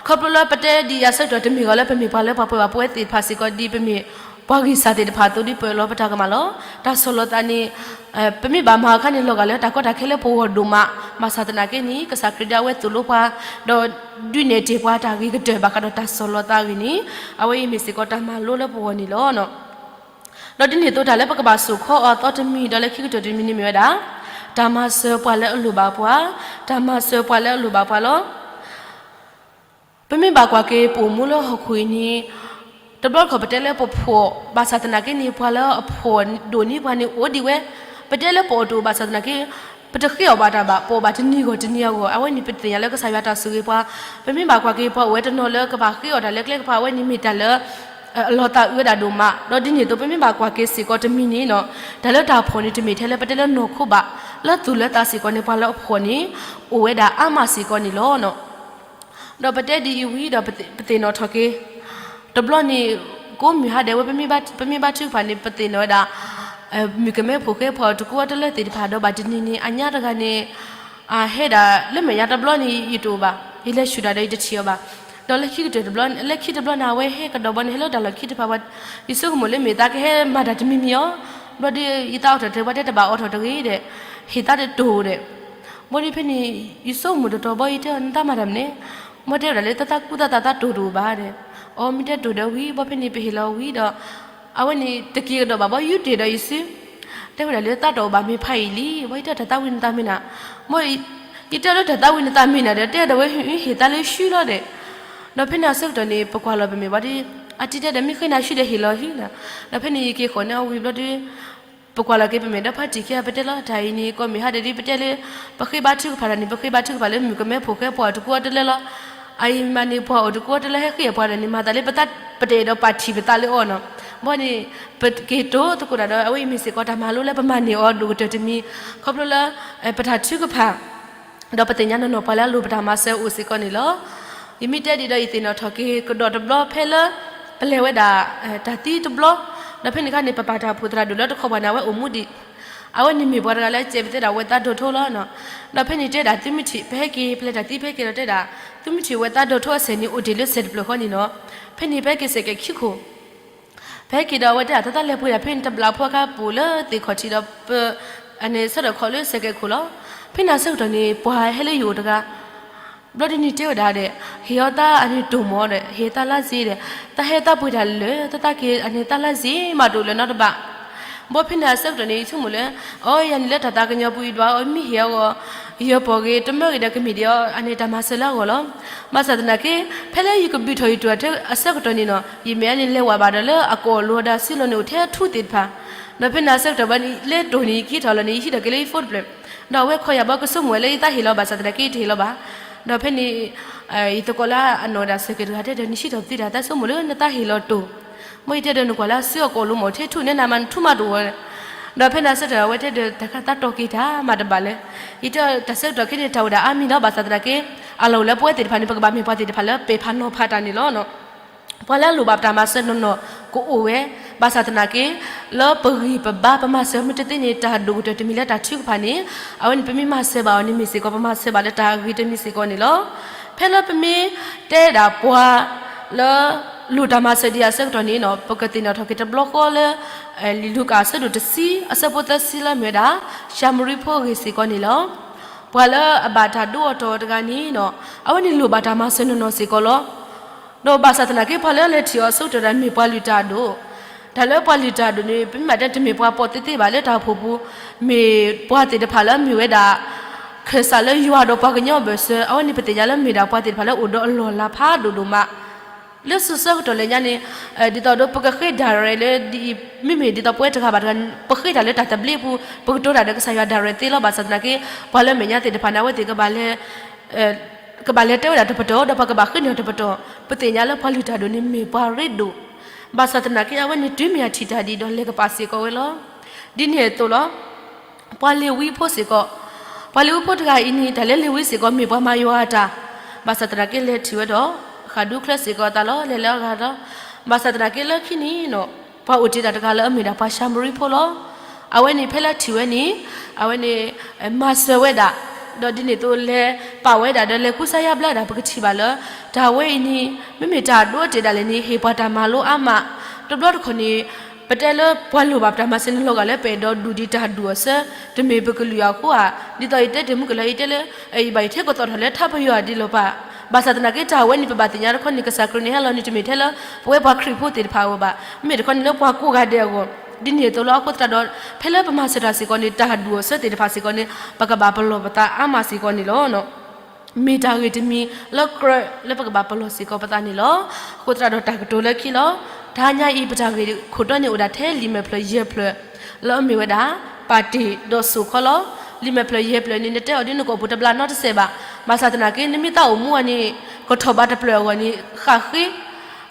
ခီဖျိလၢပတဲဒ်အံၤအဆၢကတီၢ် တမ့ၢ်ဂီၤလၢပမ့ၢ်ပှၤလၢပှၤပှဲၤဘၣ်, ပဝဲသ့ၣ်တဖၣ်စ့ၢ်ကီးဒ်ပမ့ၢ်ပှၤဂံၢ်စၢ်သ့ၣ်တဖၣ်အသိးဒ်ပလီၤပတၢ်ကမၣ်လီၤ. တၢ်ဆီၣ်လီၤသးန့ၣ် ပမ့ၢ်ဘၣ်မၤအခါန့ၣ် လီၤဂာ်လၢတၢ်ကီတၢ်ခဲလၢပဂီၢ်ဒိၣ်မး, ဘၣ်ဆၣ်သနာ်က့န့ၣ် ကစၢ်ခရံာ်ဒၣ်အဝဲသိၣ်လိပှၤ ဒီးဒုးနဲၣ်တ့ၢ်ပှၤတၢ်ဂ့ၤကတၢၢ်ဘၣ်ဃးဒီးတၢ်ဆီၣ်လီၤသးအဂ့ၢ်န့ၣ် အဝဲအံၤမ့ၢ်စ့ၢ်ကီးတၢ်မၤလိလၢပဂီၢ်န့ၣ်လီၤ. ဒီးဒ်န့ၣ်အသိးတၢ်လၢပကဘၣ်စိာ်ခီအီၤအသီတမံၤ ဒီးလၢခံကတၢၢ်တမံၤန့ၣ်မ့ၢ်ဝဲဒၣ် တၢ်မၤစၢၤပှၤလၢအလိၣ်ဘၣ်ပှၤ, တၢ်မၤစၢၤပှၤလၢအလိၣ်ဘၣ်ပှၤလီၤ. ပမ့ၢ်ဘၣ်ကွၢ်က့ၤပအိၣ်မူလၢဟီၣ်ခိၣ်အံၤန့ၣ် တဘျီတခီၣ်ပတဲလၢပဖှီၣ်, ဘၣ်ဆၣ်သနာ်က့န့ၣ် ပှၤလၢအဖှီၣ်ဒိၣ်န့ၢ်ပှၤန့ၣ်အိၣ်ဒံးဝဲ, ပတဲလၢပအီၣ်တအိၣ် ဘၣ်ဆၣ်သနာ်က့ ပတဃ့အီၣ်ဘၣ်တၢ်ဘၣ်, ပအီၣ်ဘၣ်တနံၤဂီၢ်တနံၤအဂီၢ်, အဝဲန့ၣ်ပသ့ၣ်ညါလၢကစၢ်ယွၤတၢ်ဆိၣ်ဂ့ၤပှၤ, ပမ့ၢ်ဘၣ်ကွၢ်က့ၤပှၤအိၣ်ဝဲတနီၤလၢကဘၣ်ဃ့အီၣ်တၢ်လၢကျဲကပၤ အဝဲန့ၣ်မ့ၢ်တၢ်လၢ အလီၤသးအုးဝဲဒၣ်ဒိၣ်မး, ဒီးဒ်န့ၣ်အသိး ပမ့ၢ်ဘၣ်ကွၢ်က့ၤစ့ၢ်ကီးတမံၤန့ၣ်နီၤ, တၢ်လၢတၢ်ဖှီၣ်န့ၣ် တမ့ၢ်ထဲလၢပတဲလၢနီၢ်ခိဘၣ်, လၢသူၣ်လၢသးစ့ၢ်ကီးန့ၣ် ပှၤလၢအဖှီၣ်န့ၣ် အိၣ်ဝဲဒၣ်အါမးစ့ၢ်ကီးန့ၣ်လီၤ. ဒီးပတဲဒ်အံၤဝံၤဒီးပသ့ၣ်နီၣ်ထီၣ်က့ၤ, တဘျီန့ၣ် ကိးမုၢ်ဟါဒဲးဝဲ ပမ့ၢ်ဘါထုကဖၣ်န့ၣ် ပသ့ၣ်နီၣ်ဝဲဒၣ် မုၣ်ကမဲဖိၣ်ဃဲပှၤအိၣ်တကူအတလၢသ့ၣ်တဖၣ်ဒီး ဘၣ်တနံၤန့ၣ် အညါတဂၤန့ၣ် အဟဲဒၣ်လၢမဲာ်ညါတဘျီန့ၣ် ယတအိၣ်ဘၣ်, ယလဲၤဆူၣ်တၢ်ဒီးယတထံၣ်အီၤဘၣ်. ဒီးလၢခံကတၢၢ်တဘျီ လၢခံတဘျီန့ၣ် အဝဲဟဲကဒီးဘီန့ၣ် ဟဲလၢတၢ်လီၢ်ခံတဖၣ်ဘၣ်, ယဆိကမိၣ်လၢမ့ၢ်သးကဟဲမၤတၢ်တမံၤမံၤအီၤ, ဘျီဒီး ယသးအိၣ်ထီၣ်တဂ့ၤ ဘၣ်တဲတဘၣ်အိးထီၣ်တဂ့ၤဒီး ဟ့ၣ်သးတတိၤဒီး ဘီဒီးဖဲန့ၣ် ယဆိကမိၣ်တတီၤဘီ ယတဲအီၤ နသးမၤတၢ်မနုၤလဲၣ်, ဘီတဲဝဲဒၣ်လၢ သးသးကူၣ်သးသး သးတိၤတအိၣ်ဘၣ်ဒီး, အီ မ့ၢ်တဲတိၤဒီးဝံၤ ဘီဖဲန့ၣ် ပဟ့ၣ်လီၤဝံၤဒီး အဝဲန့ၣ်တက့ၤကဒီးဘၣ်ဘီ ယုၢ်တ့ၢ်ဒီးယစု တဲဝဲဒၣ်လၢ သးတအိၣ်ဘၣ်မ့ၢ်ဖးအံၤလံ, ဘီယတဲတၢ်သးဝံၣ်နသးမ့ၢ်နၤ, ဘီ ယတဲလၢတၢ်သးဝံၣ်နသးမ့ၢ်နၤဒီး တဲဒီးဝဲ ဟ့ၣ်သးလၢယစုလီၤဒီး, ဒီးဖဲန့ၣ်အဆၢကတီၢ်န့ၣ် ပကွၢ်လီၤပမ့ၢ်ဘီဒီး အတံၤတဲဒီး မ့ၢ်ဃ့နၤစုဒီးဟ့ၣ်လီၤဟံၣ်နၤ, ဒီးဖဲန့ၣ် ယက့ၤဃီၤန့ၢ်အီၤဝံၤဘျီဒီး ပကွၢ်လီၤက့ၤပမဲာ်ဒီးဖါတံၢ်ခံဂၤ ပတဲလီၤတၢ်အံၤန့ၣ် ကိးမုၢ်ဟါဒဲးဒ်ပတဲလၢ ပဃ့ဘါထုကဖၣ်တၢ်န့ၣ် ပဃ့ဘါထုကဖၣ်လၢမုၣ်ကမဲဖိၣ်ဃဲပှၤအိၣ်တကူအတလၢလီၤ. အအံၤမးန့ၣ် ပှၤအိၣ်တကူအတလၢဟဲဃ့အပှၤဒီးန့ၣ် မၤသးလၢပသး ပတအဲၣ်ဒိးပာ်ထံၣ်ပသးလၢအီၤနီၤ. ဘီန့ၣ် ပက့ၤတိၤသကိးတၢ်ဒီး အဝဲအံၤမ့ၢ်စ့ၢ်ကီးတၢ်မၤလိလၢပမၤန့ၢ်အီၤဒိၣ်ကတၢၢ်တမံၤ ခီဖျိလၢ ပတၢ်ထုကဖၣ် ဒီးပသ့ၣ်ညါနီၢ်နီၢ်ပှၤလၢအလိၣ်ပတၢ်မၤစၢၤအိၣ်စ့ၢ်ကီးန့ၣ်လီၤ. ယမ့ၢ်တဲဒ်ဒီး ယသ့ၣ်နီၣ်ထီၣ်က့ၤကဒီးတဘျီဖဲလၢ ပလဲၤဝဲဒၣ် တၢ်သံတဘျီ, ဒီးဖဲန့ၣ်အခါန့ၣ် ပပာ်တၢ်အိၣ်ဖှိၣ်သရၣ်ဒိၣ်လၢတခီပှၤန့ၣ် အဝဲအိၣ်မူဒံး, အဝဲန့ၣ်မ့ၢ်ပှၤတဂၤလၢကဲပသဲဒၣ်ဝဲသးဒိၣ်ထီလီၤ. ဒီးဖဲန့ၣ်တဲဒၣ်သုမုၢ်ထံး ပဟဲက့ၤပလဲၤတၢ်သံ ပဟဲက့ၤဒီးတဲဒၣ် သုမုၢ်ထံးဝဲသးဒိၣ်ထီအဆဲးန့ၣ် အိၣ်တ့ၢ်လၢဆဲးတဖျၢၣ်ဃီန့ၣ်နီၤ. ဖဲန့ၣ်ပဟဲက့ၤစဲးကဲးခံခိၣ် ပဟဲက့ၤဒီးအဝဲတဲဒၣ် တၢ်သးလဲၤပှ့ၤဒၣ်ဖဲန့ၣ် တဘျီဖိအခါပူၤလၢသ့ၣ်ခီၣ်ထံးဒီး ပ အန့ၣ်ဆၢထၢၣ်ခီၣ်လၢစဲးကဲးခိၣ်လီၤ. ဖဲန့ၣ်အဆၢကတီၢ်န့ၣ် ပှၤဟဲလၢယအိၣ်တဂၤ ဘျီဒ်န့ၣ်တဲဝဲဒၣ်ဒီး ဟ့ၣ်အီၤသးအန့ၣ်တိၢ်မီၤဒီး ဟ့ၣ်သးလါစ့ဒီး သးဟဲသးပှ့ၤတၢ်လၢာ် သးသးက့ၤအန့ၣ်သးလါစ့မးတအိၣ်လၢၤနီတဘ့ၣ်. ဘီဖဲန့ၣ်အဆၢကတီၢ်န့ၣ် ယဆိကမိၣ်လၢ အီ ယၤန့ၣ်လၢတၢ်သးကညီၤပူၤအံၤဒွးအီၤ မ့ၢ်ဟ့ၣ်အဂီၢ် ယပီၢ်ဂ့ၤ တမၢဂ့ၤဒီး ကမ့ၢ်ဒ်အီၤ အန့ၣ်တၢ်မၤစၢၤလၢအဂီၢ်လီၤ. ဘၣ်ဆၣ်သနာ်က့ ဖဲလၢယကဘုးထီၣ်ယတိၢ်အဆၢကတီၢ်န့ၣ်နီၤ ယမဲာ်အန့ၣ်လဲၤဝးဘၣ်ဒီးလၢအကိာ်လိၤဒီးစုလိၤန့ၣ်အိၣ်ထဲအထူသ့ၣ်တဖၣ် ဒီးဖဲန့ၣ်အဆၢကတီၢ်ဘၣ်န့ၣ် လဲၤတိၢ်န့ၣ် ယကဟံးထီၣ်လီၤန့ၣ် ယဟံးထီၣ်က့ၤလၢယဖိတဖျၢၣ်, ဒီးအဝဲခီယၤဘၣ်ကဆိကမိၣ်ဝဲလၢယသးဟ့ၣ်လီၤ ဘၣ်ဆၣ်သနာ်က့ယတဟ့ၣ်လီၤဘၣ်. ဒီးဖဲန့ၣ် ယသကိးလၢအနီၢ်ဒၣ်စဲးကဲးတဂၤတဲဒီး နဟံးထီၣ်သ့တၢ် သးဆိကမိၣ်လၢနသးဟ့ၣ်လီၤတိၢ်, မ့ၢ်ယတဲဒီးနကွၢ်လၢအစုအကိာ်လိၤမး အိၣ်ထဲထူန့ၣ်နမး နထူမးတအိၣ်ဝဲ. ဒီးဖဲန့ၣ်အဆၢကတီၢ် အဝဲတဲဒီးတၢ်ခါသးတီၢ်က့ၤတၢ်မးတဘၣ်လၢ ယတဲတၢ်ဆၢကတီၢ်ခဲန့ၣ် တၢ်အိၣ်ဒၣ်အါမံၤလီၤ ဘၣ်ဆၣ်သနာ်က့ အလီၢ်အိၣ်လၢပဝဲသ့ၣ်တဖၣ်န့ၣ် ပကဘၣ်မ့ၢ်ပှၤသ့ၣ်တဖၣ်လၢပဲာ်ဖးနီၤဖးတၢ်န့ၣ်လီၤ. ပှၤလၢအလိၣ်ဘၣ်ပတၢ်မၤစၢၤနီၢ်နီၢ်ကအိၣ်ဝဲ, ဘၣ်ဆၣ်သနာ်က့ လၢပဂံၢ်ပဘါပမၤစၢၤမုၢ်တသ့န့ၣ် တၢ်ဒိၣ်ကတၢၢ်တမံၤလၢတၢ်ထုကဖၣ်န့ၣ် အဝဲန့ၣ်ပမ့ၢ်မၤစၢၤဘၣ်အီၤန့ၣ်မ့ၢ်စ့ၢ်ကီး ပမၤစၢၤဘၣ်လၢတၢ်ဂ့ၤတမံၤစ့ၢ်ကီးန့ၣ်လီၤ. ဖဲလၢပမ့ၢ်တဲဒၣ်ပှၤလၢ လိၣ်တၢ်မၤစၢၤဒံးအဆၢကတီၢ်န့ၣ် ပကသ့ၣ်နီၣ်ထီၣ်က့ၤတဘျီဃီလၢ လံာ်လူၤကၣ်အဆၢဒိၣ်တဆံ အဆၢဖိသၢဆံလၢမ့ၢ်ဝဲဒၣ် ၡၤမရံဖိအဂ့ၢ်စ့ၢ်ကီးန့ၣ်လီၤ. ပှၤလၢအဘၣ်တၢ်ဒိအီၤတီၤအီၤတဂၤန့ၣ် အဝဲန့ၣ်လိၣ်ဘၣ်တၢ်မၤစၢၤနီၢ်နီၢ်စ့ၢ်ကီးလီၤ. ဒီးဘၣ်ဆၣ်သနာ်က့ ပှၤလၢအလဲၤထံၣ်အီၤအဆိကတၢၢ်ဒၣ်မ့ၢ်ပှၤလုၢ်တၢ်အဒိၣ်, တၢ်လၢပှၤလုၢ်တၢ်အဒိၣ်န့ၣ် ပမ့ၢ်ဘၣ်တဲတမ့ၢ်ပှၤပိာ်သ့သ့ဘၣ်လၢတၢ်အိၣ်ဖှိၣ်ပူၤ, မ့ၢ်ပှၤသ့ၣ်တဖၣ်လၢအမ့ၢ်ဝဲဒၣ် ခၢၣ်စးလၢယွၤဒီးပှၤကညီအဘၢၣ်စၢၤ, အဝဲန့ၣ်ပသ့ၣ်ညါလၢမ့ၢ်ဒၣ်ပှၤသ့ၣ်တဖၣ်လၢအိၣ်ဒီးအလီၢ်လၤဖးဒိၣ်ဒိၣ်မး လၢစိၤဆၢကတီၢ်လၢညါန့ၣ် ဒ်သိးဒီးပကဃ့ direct လၢ မ့မ့ၢ်ဒ်သိးပဝဲတဂၤဘၣ်တဂၤ ပဃ့တၢ်လၢတၢ်သဘျ့အပူၤ ပကတိၤတၢ်ဒီးကစၢ်ယွၤ direct သ့လီၤ. ဘၣ်ဆၣ်သနာ်က့ ပှၤလၢအမဲာ်ညါသ့ၣ်တဖၣ်န့ၣ် အဝဲသ့ၣ်ကဘၣ်လဲၤ ကဘၣ်လဲၤတဲဝဲဒၣ်တပတီၢ် ဒီးပှၤကဘၣ်ဃ့န့ၢ်အီၤတပတီၢ်, ပသ့ၣ်ညါလၢပှၤလုၢ်တၢ်ဒိၣ်န့ၣ်မ့ၢ်ပှၤရ့ဒိၣ်, ဘၣ်ဆၣ်သနာ်က့ အဝဲန့ၣ်တုၤမ့ၢ်အထံၣ်တၢ်ဒ်အံၤဒီးလဲၤကပာ်စ့ၢ်ကီးဝဲလီၤ. ဒ်န့ၣ်အသိးလီၤ. ပှၤလ့ၤဝံဖိစ့ၢ်ကီး, ပှၤလ့ၤဝံဖိတဂၤအံၤန့ၣ် တၢ်လၢလ့ၤဝံစ့ၢ်ကီး မ့ၢ်ပှၤမၤယွၤအတၢ်, ဘၣ်ဆၣ်သနာ်က့လဲၤထံၣ်ဝဲဒီး ဃၣ်ဒူချၢစ့ၢ်ကီးအသးလီၤ, လဲၤလၢအဂၤဒီး, ဘၣ်ဆၣ်သနာ်က့လၢခံန့ၣ် ပှၤအိၣ်တ့ၢ်တၢ်တဂၤလၢအမ့ၢ်ဒၣ်ပှၤၡၤမရံဖိလီၤ. အဝဲန့ၣ်ဖဲလၢထံၣ်ဝဲန့ၣ် အဝဲန့ၣ် မၤစၢၤဝဲဒၣ်, ဒီးဒ်န့ၣ်အသိးလဲၤပာ်ဝဲဒၣ်ဒီးလဲၤကူစါယါဘျါဒၣ် ပကထံၣ်ဘၣ်လၢ တၢ်ဝဲအံၤန့ၣ် မ့မ့ၢ်တၢ်ဒိတ့ၢ်ဒၣ်လဲာ်န့ၣ် ဟ့ၣ်ပှၤတၢ်မၤလိအါမး, တဘျီတခီၣ်န့ၣ် ပတဲလၢပှၤလိၣ်ဘၣ်ပတၢ်မၤစၢၤန့ၣ်လီၤဂာ်လၢပအဲၣ်ဒိးဒုးဒံးတၢ်ဒုးအီၤဆၢ, တမ့ၢ်ပကလုာ်အဃိဧါ, ဒ်သိးယတဲတ့ၢ်မုၢ်ကလၢအံၤတဲလၢ ယဘၣ်ယထဲကသီၣ်ထီၣ်လၢထါပယီၤဒ်လီၤပၢ်, ဘၣ်ဆၣ်သနာ်က့တၢ်ဝဲန့ၣ် ပဘၣ်သ့ၣ်ညါတခီန့ၣ် ကစၢ်ခရံာ်န့ၣ်ဟဲလီၤန့ၣ် တမ့ၢ်ထဲလၢ ပဝဲပှၤခရံာ်ဖိသ့ၣ်တဖၣ်အဂီၢ်ဘၣ်, မ့မ့ၢ်တခီန့ၣ်လၢပှၤကိးဂၤဒဲးအဂီၢ်, ဒ်န့ၣ်အသိးလီၤ. အဃိသတးဒီး ဖဲလၢပမၤစၢၤတၢ်စ့ၢ်ကီးန့ၣ် တၢ်ဒုးအီၤဆၢသ့ၣ်တဖၣ်စ့ၢ်ကီးန့ၣ် ပကဘၣ်ပလီၢ်ပသးအါမးစ့ၢ်ကီးန့ၣ်လီၤ. မ့ၢ်တၢ်ဂ့ၢ်တမံၤလၢကြၢးလၢပကဘၣ်ပလီၢ်စ့ၢ်ကီးပသးန့ၣ်လီၤ. အဃိသတးဒီးတၢ်ကတိၤလၢခံလီၤ. တဟါညါအံၤ ပတၢ်ဂ့ၢ်ခိၣ်တီန့ၣ်အိၣ်ဒၣ်ထဲလံာ်မဲာ်ဖျၢၣ်ယဲၢ်ဖျၢၣ် လၢအမ့ၢ်ဝဲဒၣ် ပာ်တ့ၢ်ဒီးစိာ်ခီလီၤ. လံာ်မဲာ်ဖျၢၣ်ယဲၢ်ဖျၢၣ်န့ၣ် နတဲအီၤဒ်နကိာ်ပူၤတဘျးနီတစဲးဘၣ်. ဘၣ်ဆၣ်သနာ်က့ နမ့ၢ်သးအိၣ်မူအီၤန့ၣ် ကထီၣ်ဘးတဖျၢၣ်အဂီၢ်န့ၣ် ဃၣ်ဃ့.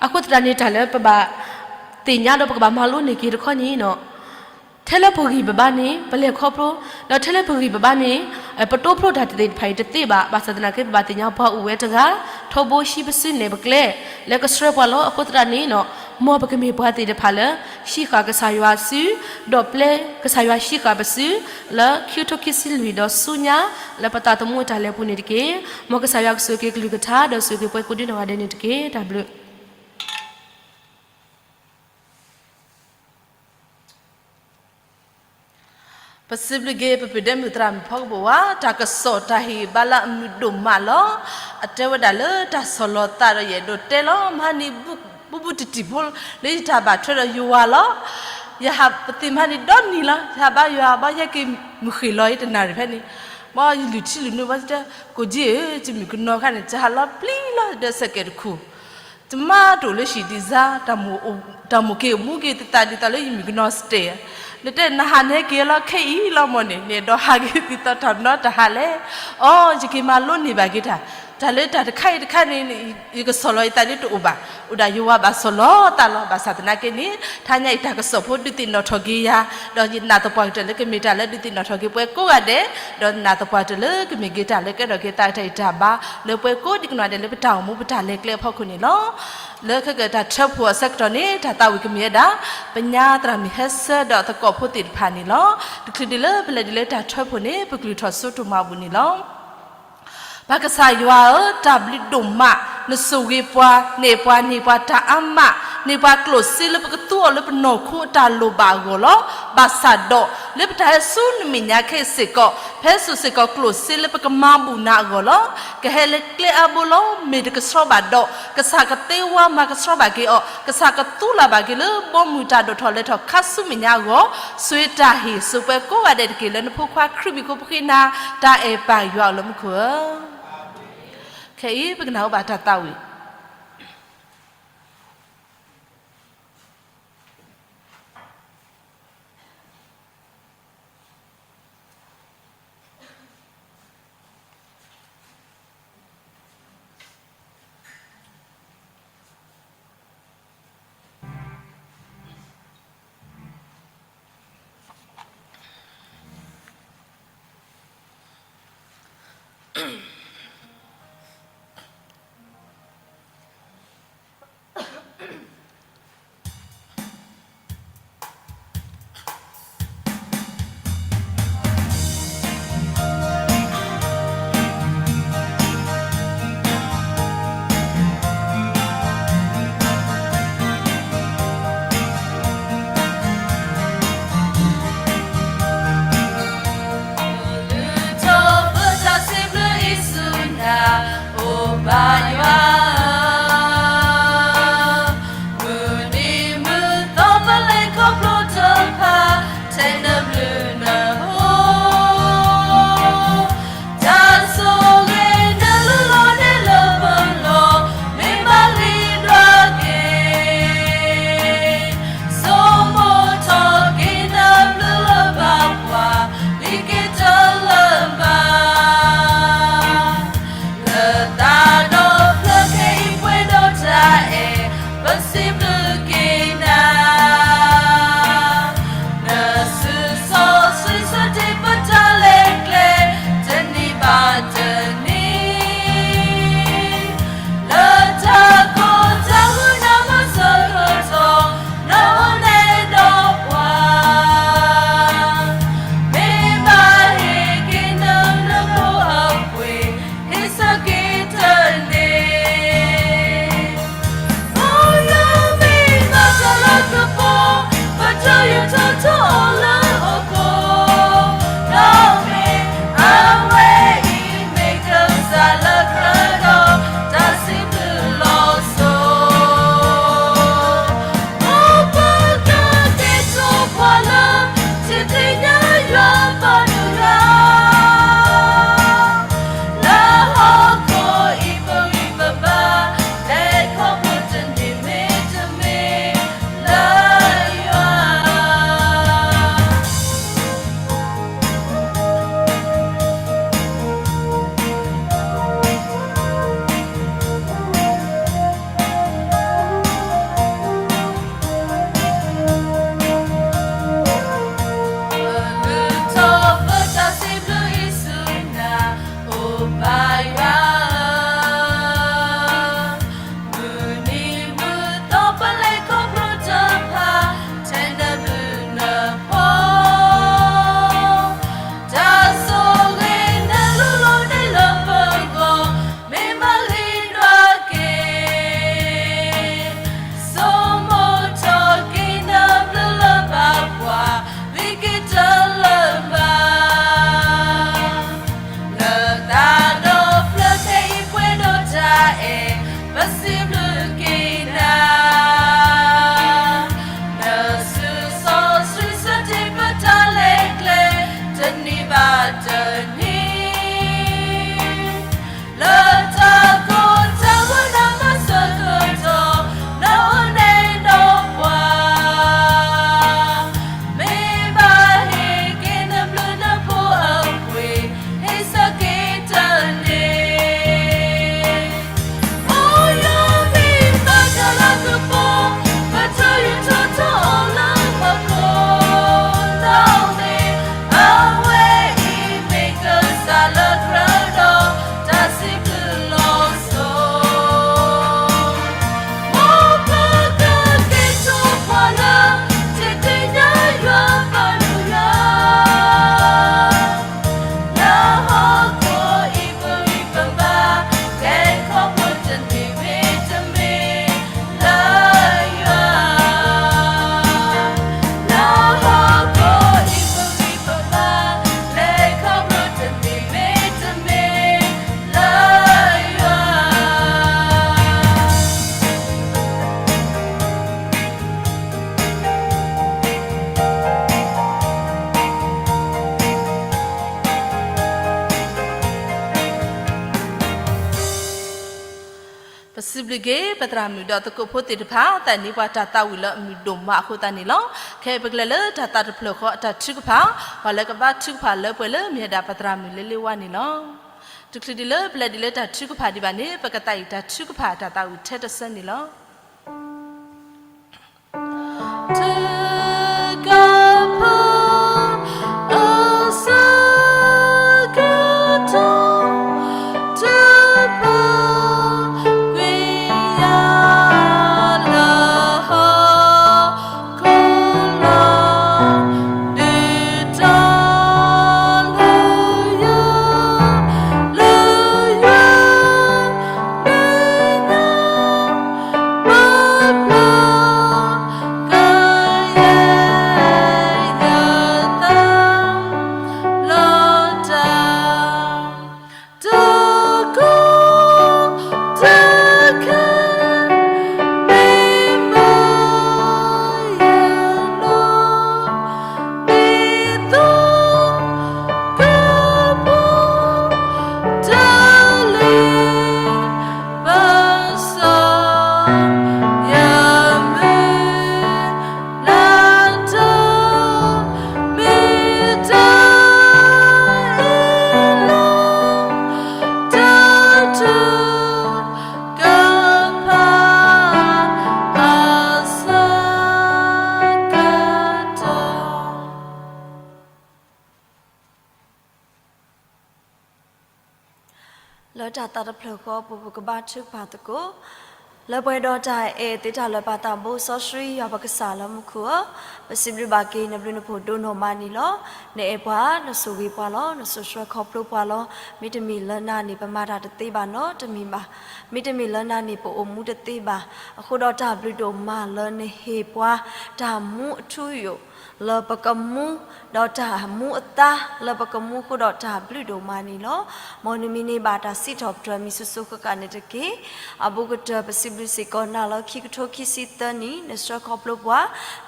အဃိသတးန့ၣ် တၢ်လၢပဘၣ်သ့ၣ်ညါဒီးပကဘၣ်မၤလိန့ၢ်က့ၤတခီန့ၣ် ထဲလၢပဂံၢ်ပဘါန့ၣ် ပလဲၤခီဖျိ, ဒီးထဲလၢပဂံၢ်ပဘါန့ၣ် ပတိဖျိတၢ်သ့ၣ်တဖၣ်အံၤတသ့ဘၣ်. ဘၣ်ဆၣ်သနာ်က့ ပဘၣ်သ့ၣ်ညါပှၤအိၣ်ဝဲတဂၤ ထီဘိဟံးပစုနဲၣ်ပကျဲ လၢကဆှၢပှၤလီၤ. အဃိသတးန့ၣ် မ်ပကမ့ၢ်ပှၤသ့ၣ်တဖၣ်လၢ ဟံးဃာ်ကစၢ်ယွၤစု, ဒီးပျဲကစၢ်ယွၤဟံးဃာ်ပစု လၢခံကထိခံဆံလွံၢ်ဒီးဆူညါ လၢပသးသမူအတၢ်လဲၤပူၤန့ၣ်တက့ၢ်. မ်ကစၢ်ယွၤကဆိၣ်ဂ့ၤက့ၤကလုၢ်ကထါ ဒီးဆိၣ်ဂ့ၤက့ၤပှၤကိးဒံနီၢ်ဂၤဒဲးန့ၣ်တက့ၢ်. တၢ်ဘျုး ပစံးဘျုးက့ၤ ပပုၢ်ဒဲမုၣ်သရၣ်မုၣ်ဖီကပူၤဝဲ တၢ်ကစီၣ်တၢ်ဟ့ၣ်ဘါလၢအမုာ်ဒိၣ်မးလီၤ. အတဲဝဲဒၣ်လၢတၢ်ဆီၣ်လီၤသးဒီးယအဲၣ်ဒိးတဲလီၤ. မဟါန့ၣ် ဘူးဘူးတံၢ်တံၢ်ဖိ လၢယတၢ်ဘၣ်ထွဲဒီးယွၤလီၤ. ယဟးပသ့ၣ်မဟါန့ၣ်ဒီနံၤလီၤ. ယဟးဘါယွၤဘီ ယဟဲက့ၤမုၢ်ဃ့ၢ်လီၤအံၤတနၣ်ရံၣ်ဖဲန့ၣ်, ဘီယလုၢ်ထံလုၢ်နိဘီတဲ ကိၣ်ကၠံဧၢ, ယမုၢ်ကနီၤခါန့ၣ် ယဟးလီၤပျံၤလီၤ ဒီးစဲးကဲးတခူၣ် တမၤတအိၣ်လၢဟံၣ်ဒံးစါ, တၢ်မိၣ်က့ၤမူက့ၤသသးဒ်သိးလၢယမုၢ်ကနီၤစတဲာ်, နတဲနဟးနဟဲက့ၤလီၤခဲအံၤလီၤမၢ်န့ၣ်, နအဲၣ်ဒိးဟးက့ၤဒ်သိးတၢ်မနီၤတဟးလဲၣ်. အိ ယက့ၤမၤလိန့ၢ်ဘၣ်က့ၤတၢ်, တၢ်လၢတၢ်တခါအံၤတခါန့ၣ် ယကဆီၣ်လီၤယသးလၢတအိၣ်ဘၣ်, အိၣ်ဒၣ်ယွၤဘၣ်ဆီၣ်လီၤသးလီၤ. ဘၣ်ဆၣ်သနာ်က့န့ၣ် ထါညါအံၤတၢ်ကစီၣ်ဖိဒုးသ့ၣ်နီၣ်ထီၣ်က့ၤယၤ, ဒီးယနာ်သပှၢ်ကတၢၢ်လၢကမ့ၢ်တၢ်လၢဒုးသ့ၣ်နီၣ်ထီၣ်က့ၤပှၤကိးဂၤဒဲး, ဒီးနာ်သပှၢ်ကတၢၢ်လၢကမ့ၢ်က့ၤတၢ်လၢကဲထီၣ်က့ၤသးတၢ်ဂံၢ်တၢ်ဘါ လၢပှၤကိးဒံးကနီၤဒဲးလၢပတၢ်အိၣ်မူပတၢ်လဲၤကျဲအဖီခိၣ်န့ၣ်လီၤ. လၢခဲကတၢၢ်တၢ်ထၢဖှိၣ်အဆၢကတီၢ်န့ၣ် တၢ်သးဝံၣ်ကမ့ၢ်ဝဲဒၣ် ပညါသရၣ်မုၣ်ဟဲဆၢဒီးသကိးဖိသ့ၣ်တဖၣ်န့ၣ်လီၤ. တချုးဒံးလၢပလဲၤဒံးလၢတၢ်ထၢဖှိၣ်န့ၣ် ပကလုၢ်ထီၣ်စိတိၢ်မၤဘူၣ်န့ၣ်လီၤ. ပၢ်ကစၢ်ယွၤဧၢ, တၢ်ဘျုးဒိၣ်မး, နဆိၣ်ဂ့ၤပှၤ, နဲၣ်ပှၤ, န့ၢ်ပှၤတၢ်အါမး, န့ၢ်ပှၤကျိၣ်စ့လၢပကသူအီၤလၢပနီၢ်ခိအတၢ်လိၣ်ဘၣ်အဂီၢ်လီၤ. ဘၣ်ဆၣ်ဒီး လၢပတၢ်ဟဲဆူနမဲာ်ညါခဲအံၤစ့ၢ်ကီး, ဖဲစိၤစ့ၢ်ကီးကျိၣ်စ့လၢပကမၤဘူၣ်နၤအဂီၢ်လီၤ. ကဟဲလၢကျဲအါဘိလီၤ. မ့ၢ်တကဆှီဘၣ်ဒီး ကစၢ်ကသ့ဝါမၤကဆှီဘၣ်က့ၤအီၤ, ကစၢ်ကသူလၢ်ဘၣ်က့ၤလၢဘီမုၢ်တၢ်ဒိၣ်ထီၣ်လဲၤထီၣ်ခါဆူမဲာ်ညါအဂီၢ်, ဆိၣ်ဂ့ၤတၢ်ဟ့ၣ် ဆိၣ်ပှဲၤကိးဂၤဒဲးတက့ၢ်. လၢနဖိခွါခရံာ်မံၤအဃိ ပဃ့နၤတၢ်အဲၣ်ပၢ်ယွၤအိၣ်လၢမူခိၣ်ဧၢ. ခဲအံၤပကနၢ်ဟူဘၣ်တၢ်သးဝံၣ် ပစံးဘျုးက့ၤ ပသရၣ်မုၣ်ဒီးသကိးဖိသ့ၣ်တဖၣ် သးနံၣ်ပှၤတၢ်သးဝံၣ်လၢအမုာ်ဒိၣ်မးအဃိသတးန့ၣ်လီၤ. ခဲအံၤပကလဲၤလၢတၢ်သးတဖျၢၣ်ဃီအတၢ်ထုကဖၣ်, ပှၤလၢကဘါထုကဖၣ်လၢပှဲၤလၢမ့ၢ်ဝဲဒၣ်ပသရၣ်မုၣ်လ့လ့ဝါန့ၣ်လီၤ. တချုးဒံးလၢပလဲၤဒံးလၢတၢ်ထုကဖၣ်ဒံးဘၣ်န့ၣ် ပကသးဝံၣ်တၢ်ထုကဖၣ်တၢ်သးဝံၣ်ထဲတဆၢန့ၣ်လီၤ. ထုကဖၣ်အဆၢကတီၢ်, ထုကဖၣ်ကွံာ်ယၤလၢဟီၣ်ခိၣ်လီၤ, ဒုးတီၤလၢယၤ, လၢယွၤမဲာ်ညါ ပပျၢ် ကယဲၢ်ယသး လီၤတၢ် တကီတခဲ မ့ၢ်မၤယၤနီၢ် ဒ်သိးကပီၤတၢ်လ့ပစီ ယမုၢ် လၢတၢ်မ့ၢ်တၢ်အ့ၣ်လိာ် တၢ်ထုကဖၣ်အဆၢကတီၢ် လၢတၢ်သးတဖျၢၣ်ဃီအပူၤ ပကဘါထုကဖၣ်သကိး လၢပှဲၤဒီးတၢ်အဲၣ်သ့တၢ်လၢာ် ပၢ်သးဘိစီဆှံ ယွၤပကစၢ်လၢမူခိၣ်ဧၢ, ပစံးဘျုးဘၣ်က့ၤနဘျုးနဖှိၣ်ဒိၣ်နီၢ်မးန့ၣ်လီၤ. နအဲၣ်ပှၤ နဆိၣ်ဂ့ၤပှၤလီၤ, နစိာ်ဆှၢခီဖျိပှၤလီၤ. မ့တမ့ၢ်လၢနၤန့ၣ် ပမၤတၢ်တသ့ဘၣ်နီတမံၤဘၣ်. မ့တမ့ၢ်လၢနၤန့ၣ် ပအိၣ်မူတသ့ဘၣ်. အဃိဒီးတၢ်ဘျုးဒိၣ်မးလၢနဟ့ၣ်ပှၤ တၢ်မူအထူအယိာ် လၢပကမူ, ဒီးတၢ်မူအသါလၢပကမူအဃိဒီးတၢ်ဘျုးဒိၣ်မးန့ၣ်လီၤ. မ်နမံၤန့ၢ်ဘၣ်တၢ်စံးထီၣ်ပတြၢၤမံၤစိၤစိၤဃၣ်ဃၣ်န့ၣ်တက့ၢ်. အဘူးကတၢၢ် ပစံးဘျုးစ့ၢ်ကီးနၤလၢခံကထိခံဆံသၢနံၣ် နဆှၢခီဖျိပှၤ,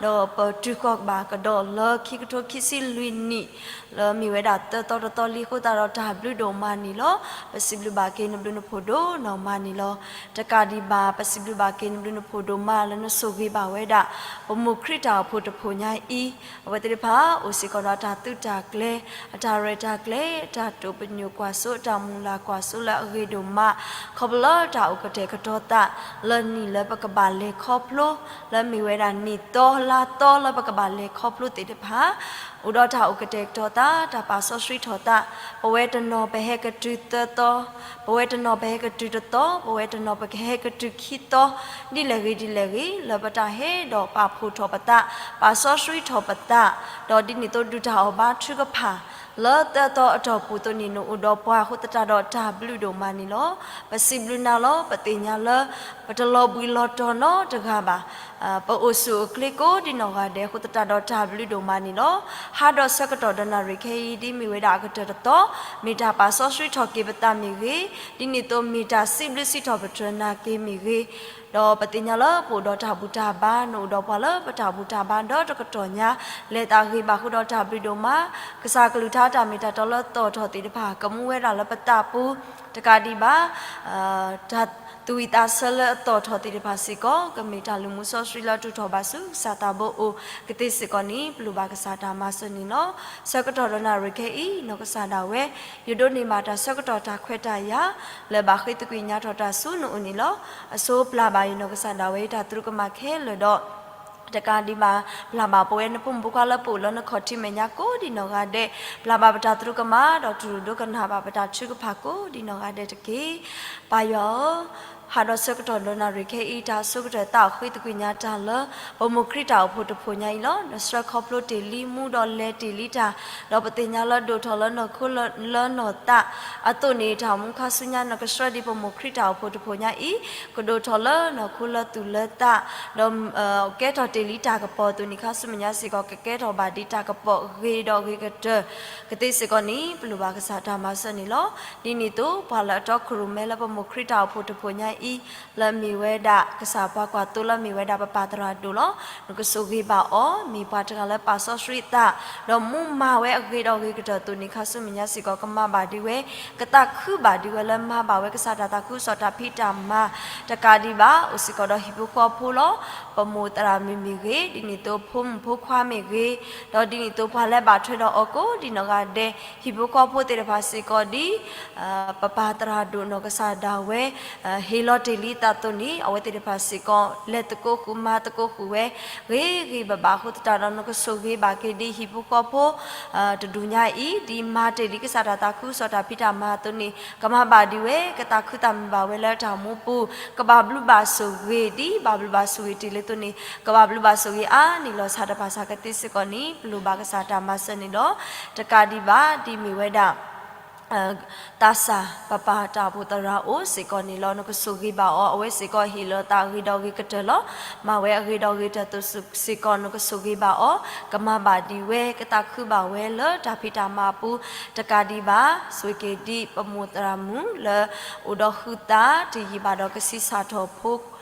ဒီးပတုၤဃီၤဘၣ်ကဒီးလၢခံကထိခံဆံလွံၢ်နံၣ် လၢမ့ၢ်ဝဲဒၣ်သၢသီတသီလံအဃိသတးဒီး တၢ်ဘျုးဒိၣ်မးန့ၣ်လီၤ. ပစံးဘျုးဘၣ်က့ၤနဘျုးနဖှိၣ်ဒိၣ်နီၢ်မးန့ၣ်လီၤ. တကးဒံးဘၣ် ပစံးဘျုးဘၣ်က့ၤနဘျုးနဖှိၣ်ဒိၣ်မးလၢနဆိၣ်ဂ့ၤဘၣ်ဝဲဒၣ် ပမိၢ်ခရံာ်တၢ်အိၣ်ဖှိၣ်တဖှိၣ်ညါအံၤ, အဝဲသ့ၣ်တဖၣ် အိၣ်စ့ၢ်ကီးဒီးတၢ်သုးတၢ်ကျဲၤ, အတၢ်ရဲၣ်တၢ်ကျဲၤ, တၢ်တိာ်ပညိၣ်ကွၢ်စိ, တၢ်မုၢ်လၢ်ကွၢ်စိလၢအဂ့ၤဒိၣ်မး, ခီဖျိလၢတၢ်အိၣ်ကတဲာ်ကတီၤသး လၢနံၣ်လၢပကဘၣ်လဲၤခီဖျိ, လၢမ့ၢ်ဝဲဒၣ်နံၣ်သီလါသီလၢပကဘၣ်လဲၤခီဖျိသ့ၣ်တဖၣ် အိၣ်ဒီးတၢ်အိၣ်ကတဲာ်ကတီၤသး, တၢ်ပာ်စီဆှံထီၣ်သး, ပဝဲတနီၤပဟဲကတုၤသၢသီ, ပဝဲတနီၤပဟဲကတုၤတသီ, ပဝဲတနီၤပကဟဲကတုၤခံသီ, ဒ်လဲၣ်ဂ့ၤဒ်လဲၣ်ဂ့ၤ လၢပတၢ်ဟဲဒီးပာ်ဖှိၣ်ထီၣ်ပသး, ပာ်စီဆှံထီၣ်ပသး, ဒီးဒ်န့ၣ်အသိးဒုးတၢ်အီၣ်ဘါထုကဖၣ် လၢသၢသီအတီၢ်ပူၤအသိးန့ၣ် နအိၣ်ဒီးပှၤအဃိသတးဒီးတၢ်ဘျုးဒိၣ်မးန့ၣ်လီၤ. ပစံးဘျုးနၤလီၤ. ပသ့ၣ်ညါလၢ ပတလီၤဘှံးလီၤတီၤနီတဂၤဘၣ်. ပအိၣ်ဆူၣ်အိၣ်ချ့ကိးဒံးနီၢ်ဂၤဒဲးအဃိသတးဒီးတၢ်ဘျုးဒိၣ်မးန့ၣ်လီၤ. ဟါဒီးဆၢကတီၢ်ဒီးနၣ်ရံၣ်ခဲအံၤ ဒ်မ့ၢ်ဝဲဒၣ်အကတၢၢ်တသီ, မ့ၢ်တၢ်ပာ်စီဆှံထီၣ်က့ၤပသးမ့ၢ်ဂ့ၤ, ဒ်န့ၣ်အသိးမ့ၢ်တၢ်စံးဘျုးစံးထီၣ်ပတြၢၤနၤက့ၤမ့ၢ်ဂ့ၤ, ဒီးပသ့ၣ်ညါလၢပအိၣ်ဒီးတၢ်ဘူၣ်တၢ်ဘါ, နအိၣ်ဒီးပှၤလၢပတၢ်ဘူၣ်တၢ်ဘါဒီတကတီၢ်ညါ, လဲၤသးဂ့ၤဘၣ်အဃိဒီးတၢ်ဘျုးဒိၣ်မး, ကစၢ်ကလုၢ်ကထါတၢ်မ့ၢ်တၢ်တီလၢအသီၣ်ထီၣ်သ့ၣ်တဖၣ် ကမူဝဲဒၣ်လၢပသးပူၤ, တကးဒံးဘၣ် တၢ်သူၣ်ဝံၣ်သးဆၢလၢအသီၣ်ထီၣ်သ့ၣ်တဖၣ်စ့ၢ်ကီး ကမ့ၢ်တၢ်လုၢ်မူစီဆှံလၢအထုးထီၣ်ဘၣ်ဆူကစၢ်သးဘိအအိၣ် ကသ့စ့ၢ်ကီးန့ၣ် ပလိၣ်ဘၣ်ကစၢ်တၢ်မၤစၢၤန့ၣ်လီၤ. ဆၢကတီၢ်ဒီးနၣ်ရံၣ်ခဲအံၤ နီၢ်ကစၢ်ဒၣ်ဝဲ ယဒိးန့ၢ်ဘၣ်တၢ်ဆၢကတီၢ်တၢ်ခွဲးတၢ်ယာ် လၢဘၣ်ဃ့သကွံာ်ညါထီၣ်တၢ်ဆူနအိၣ်န့ၣ်လီၤ. အဆိပျၢ်ဘၣ်အံၤ နီၢ်ကစၢ်ဒၣ်ဝဲအံၤ တၢ်သရူးကမၣ်ခဲလၢာ်ဒီး တကးဒံးဘၣ် ပျၢ်ဘၣ်ပဝဲနဖိမုၣ်ဖိခွါလၢပအိၣ်လၢနခီၣ်ထံးမဲာ်ညါကိးဒံးနီၢ်ဂၤဒဲး, ပျၢ်ဘၣ်ပတၢ်သရူးကမၣ် ဒီးတူၢ်လိာ်ဒိကနၣ်ဘၣ်ပတၢ်ထုကဖၣ်ကိးဒံးနီၢ်ဂၤဒဲးတက့ၢ်. ပၢ်ယွၤဧၢ, ဟါဒီးဆၢကတီၢ်ဒီးနၣ်ရံၣ်ခဲအံၤ တၢ်ဆိကတၢၢ်သးအိၣ်ဃ့သကွံာ်ညါတၢ်လၢ ပမိၢ်ခရံာ်တၢ်အိၣ်ဖှိၣ်တဖှိၣ်ညါအံၤလီၤ. နဆှၢခီဖျိတ့ၢ်လံ မူဒီးလဲၤတ့ၢ်လံတၢ်, ဒီးပသ့ၣ်ညါလၢဒိၣ်ထီၣ်လၢနီၢ်ခိလၢနီၢ်သး အသိးန့ၣ် တၢ်မူခါဆူညါ နကဆှၢဒံးပမိၢ်ခရံာ်တၢ်အိၣ်ဖှိၣ်တဖှိၣ်ညါအံၤ ကဒိၣ်ထီၣ်လၢနီၢ်ခိလၢသူၣ်လၢသး, ဒီး ကဲထီၣ်တ့ၢ်လံတၢ်ကပီၤအသိးန့ၣ် ခါဆူမဲာ်ညါစ့ၢ်ကီး ကကဲထီၣ်ဘၣ်ဒ်တၢ်ကပီၤဂ့ၤဒီးဂ့ၤကတၢၢ် ကသ့စ့ၢ်ကီးန့ၣ် ပလိၣ်ဘၣ်ကစၢ်တၢ်မၤစၢၤန့ၣ်လီၤ. ဒ်န့ၣ်အသိး ပှၤလၢအတီခိၣ်ရိၣ်မဲလၢပမိၢ်ခရံာ်တၢ်အိၣ်ဖှိၣ်တဖှိၣ်ညါ အံၤ လၢအမ့ၢ်ဝဲဒၣ် ကစၢ်ပှၤကွၢ်သိလၢအမ့ၢ်ဝဲဒၣ်ပပၢ်သရၣ်ဒိၣ်လီၤ. နကဆိၣ်ဂ့ၤဘၣ်အီၤ, မ့ၢ်ပှၤတဂၤလၢပာ်စီဆှံအသး ဒီးမူမၤဝဲအဂ့ၤဒီးဂ့ၤကတၢၢ်အသိးန့ၣ် ခါဆူမဲာ်ညါစ့ၢ်ကီး ကမၤဘၣ်ဒံးဝဲ, ကသးခုဘၣ်ဒံးဝဲလၢမၤဘၣ်ဝဲကစၢ်တၢ်သးခုကစီၣ်တၢ်ဖံးတၢ်မၤ တကးဒံးဘၣ် အိၣ်စ့ၢ်ကီးဒီးဟံၣ်ဖိဃီဖိလီၤ. ပမိၢ်သရၣ်မုၣ်မ့ၢ်ဂ့ၤ, ဒ်န့ၣ်အသိးဖိမုၣ်ဖိခွါမ့ၢ်ဂ့ၤ, ဒီးဒ်န့ၣ်အသိးပှၤလၢဘၣ်ထွဲဒီးအီၤကိးဒံးနီၢ်ဂၤဒဲး, ဟံၣ်ဖိဃီဖိသ့ၣ်တဖၣ်စ့ၢ်ကီးဒ် ပပၢ်သရၣ်ဒိၣ်နီၢ်ကစၢ်ဒၣ်ဝဲ ဟ့ၣ်လီၤတ့ၢ်လံအသးအသိးန့ၣ် အဝဲသ့ၣ်တဖၣ်စ့ၢ်ကီး လဲၤသကိးဃုာ်မၤသကိးဃုာ်ဝဲ ဂ့ၤဂ့ၤဘၣ်ဘၣ်အဃိသတးဒီး နကဆိၣ်ဂ့ၤဘၣ်က့ၤဒ်ဟံၣ်ဖိဃီဖိ တဒူၣ်ညါအံၤ ဒ်မၤတ့ၢ်လံကစၢ်တၢ်သးခုကစီၣ်တၢ်ဖံးတၢ်မၤအသိးန့ၣ် ကမၤဘၣ်ဒံးဝဲ ကသးခုသးမုာ်ဘၣ်ဝဲလၢတၢ်အိၣ်မူပူၤ ကဘၣ်ဘျုးဘၣ်ဆိၣ်ဂ့ၤ ဒ်ဘၣ်ဘျုးဘၣ်ဆိၣ်ဂ့ၤတ့ၢ်လံအသိးန့ၣ် ကဘၣ်ဘျုးဘၣ်ဆိၣ်ဂ့ၤအါန့ၢ်လီၤဆၣ်တဖၣ်ဆၣ်ကသ့စ့ၢ်ကီးန့ၣ် ပလိၣ်ဘၣ်ကစၢ်တၢ်မၤစၢၤန့ၣ်လီၤ. တကးဒံးဘၣ် ဒ်မ့ၢ်ဝဲဒၣ် သးစၢ်ပပၢ်တၢ်အိၣ်ဖှိၣ်သရၣ်အိၣ်စ့ၢ်ကီးန့ၣ်လီၤ. နကဆိၣ်ဂ့ၤဘၣ်အီၤ အဝဲစ့ၢ်ကီးဟ့ၣ်လီၤသးအဂ့ၤဒီးဂ့ၤကတၢၢ်လီၤ. မၤဝဲအဂ့ၤဒီးဂ့ၤကတၢၢ်အသိးစ့ၢ်ကီး နကဆိၣ်ဂ့ၤဘၣ်အီၤ ကမၤဘၣ်ဒံးဝဲ ကသးခုဘၣ်ဝဲလၢတၢ်ဖံးတၢ်မၤအပူၤ တကးဒံးဘၣ် ဆိၣ်ဂ့ၤက့ၤဒ်ပမိၢ်သရၣ်မုၣ်လၢ အိၣ်ဒီးဃုာ်သးတယံာ်ဘၣ်ဒီးကဆံးစၢ်ထီၣ်ဖိ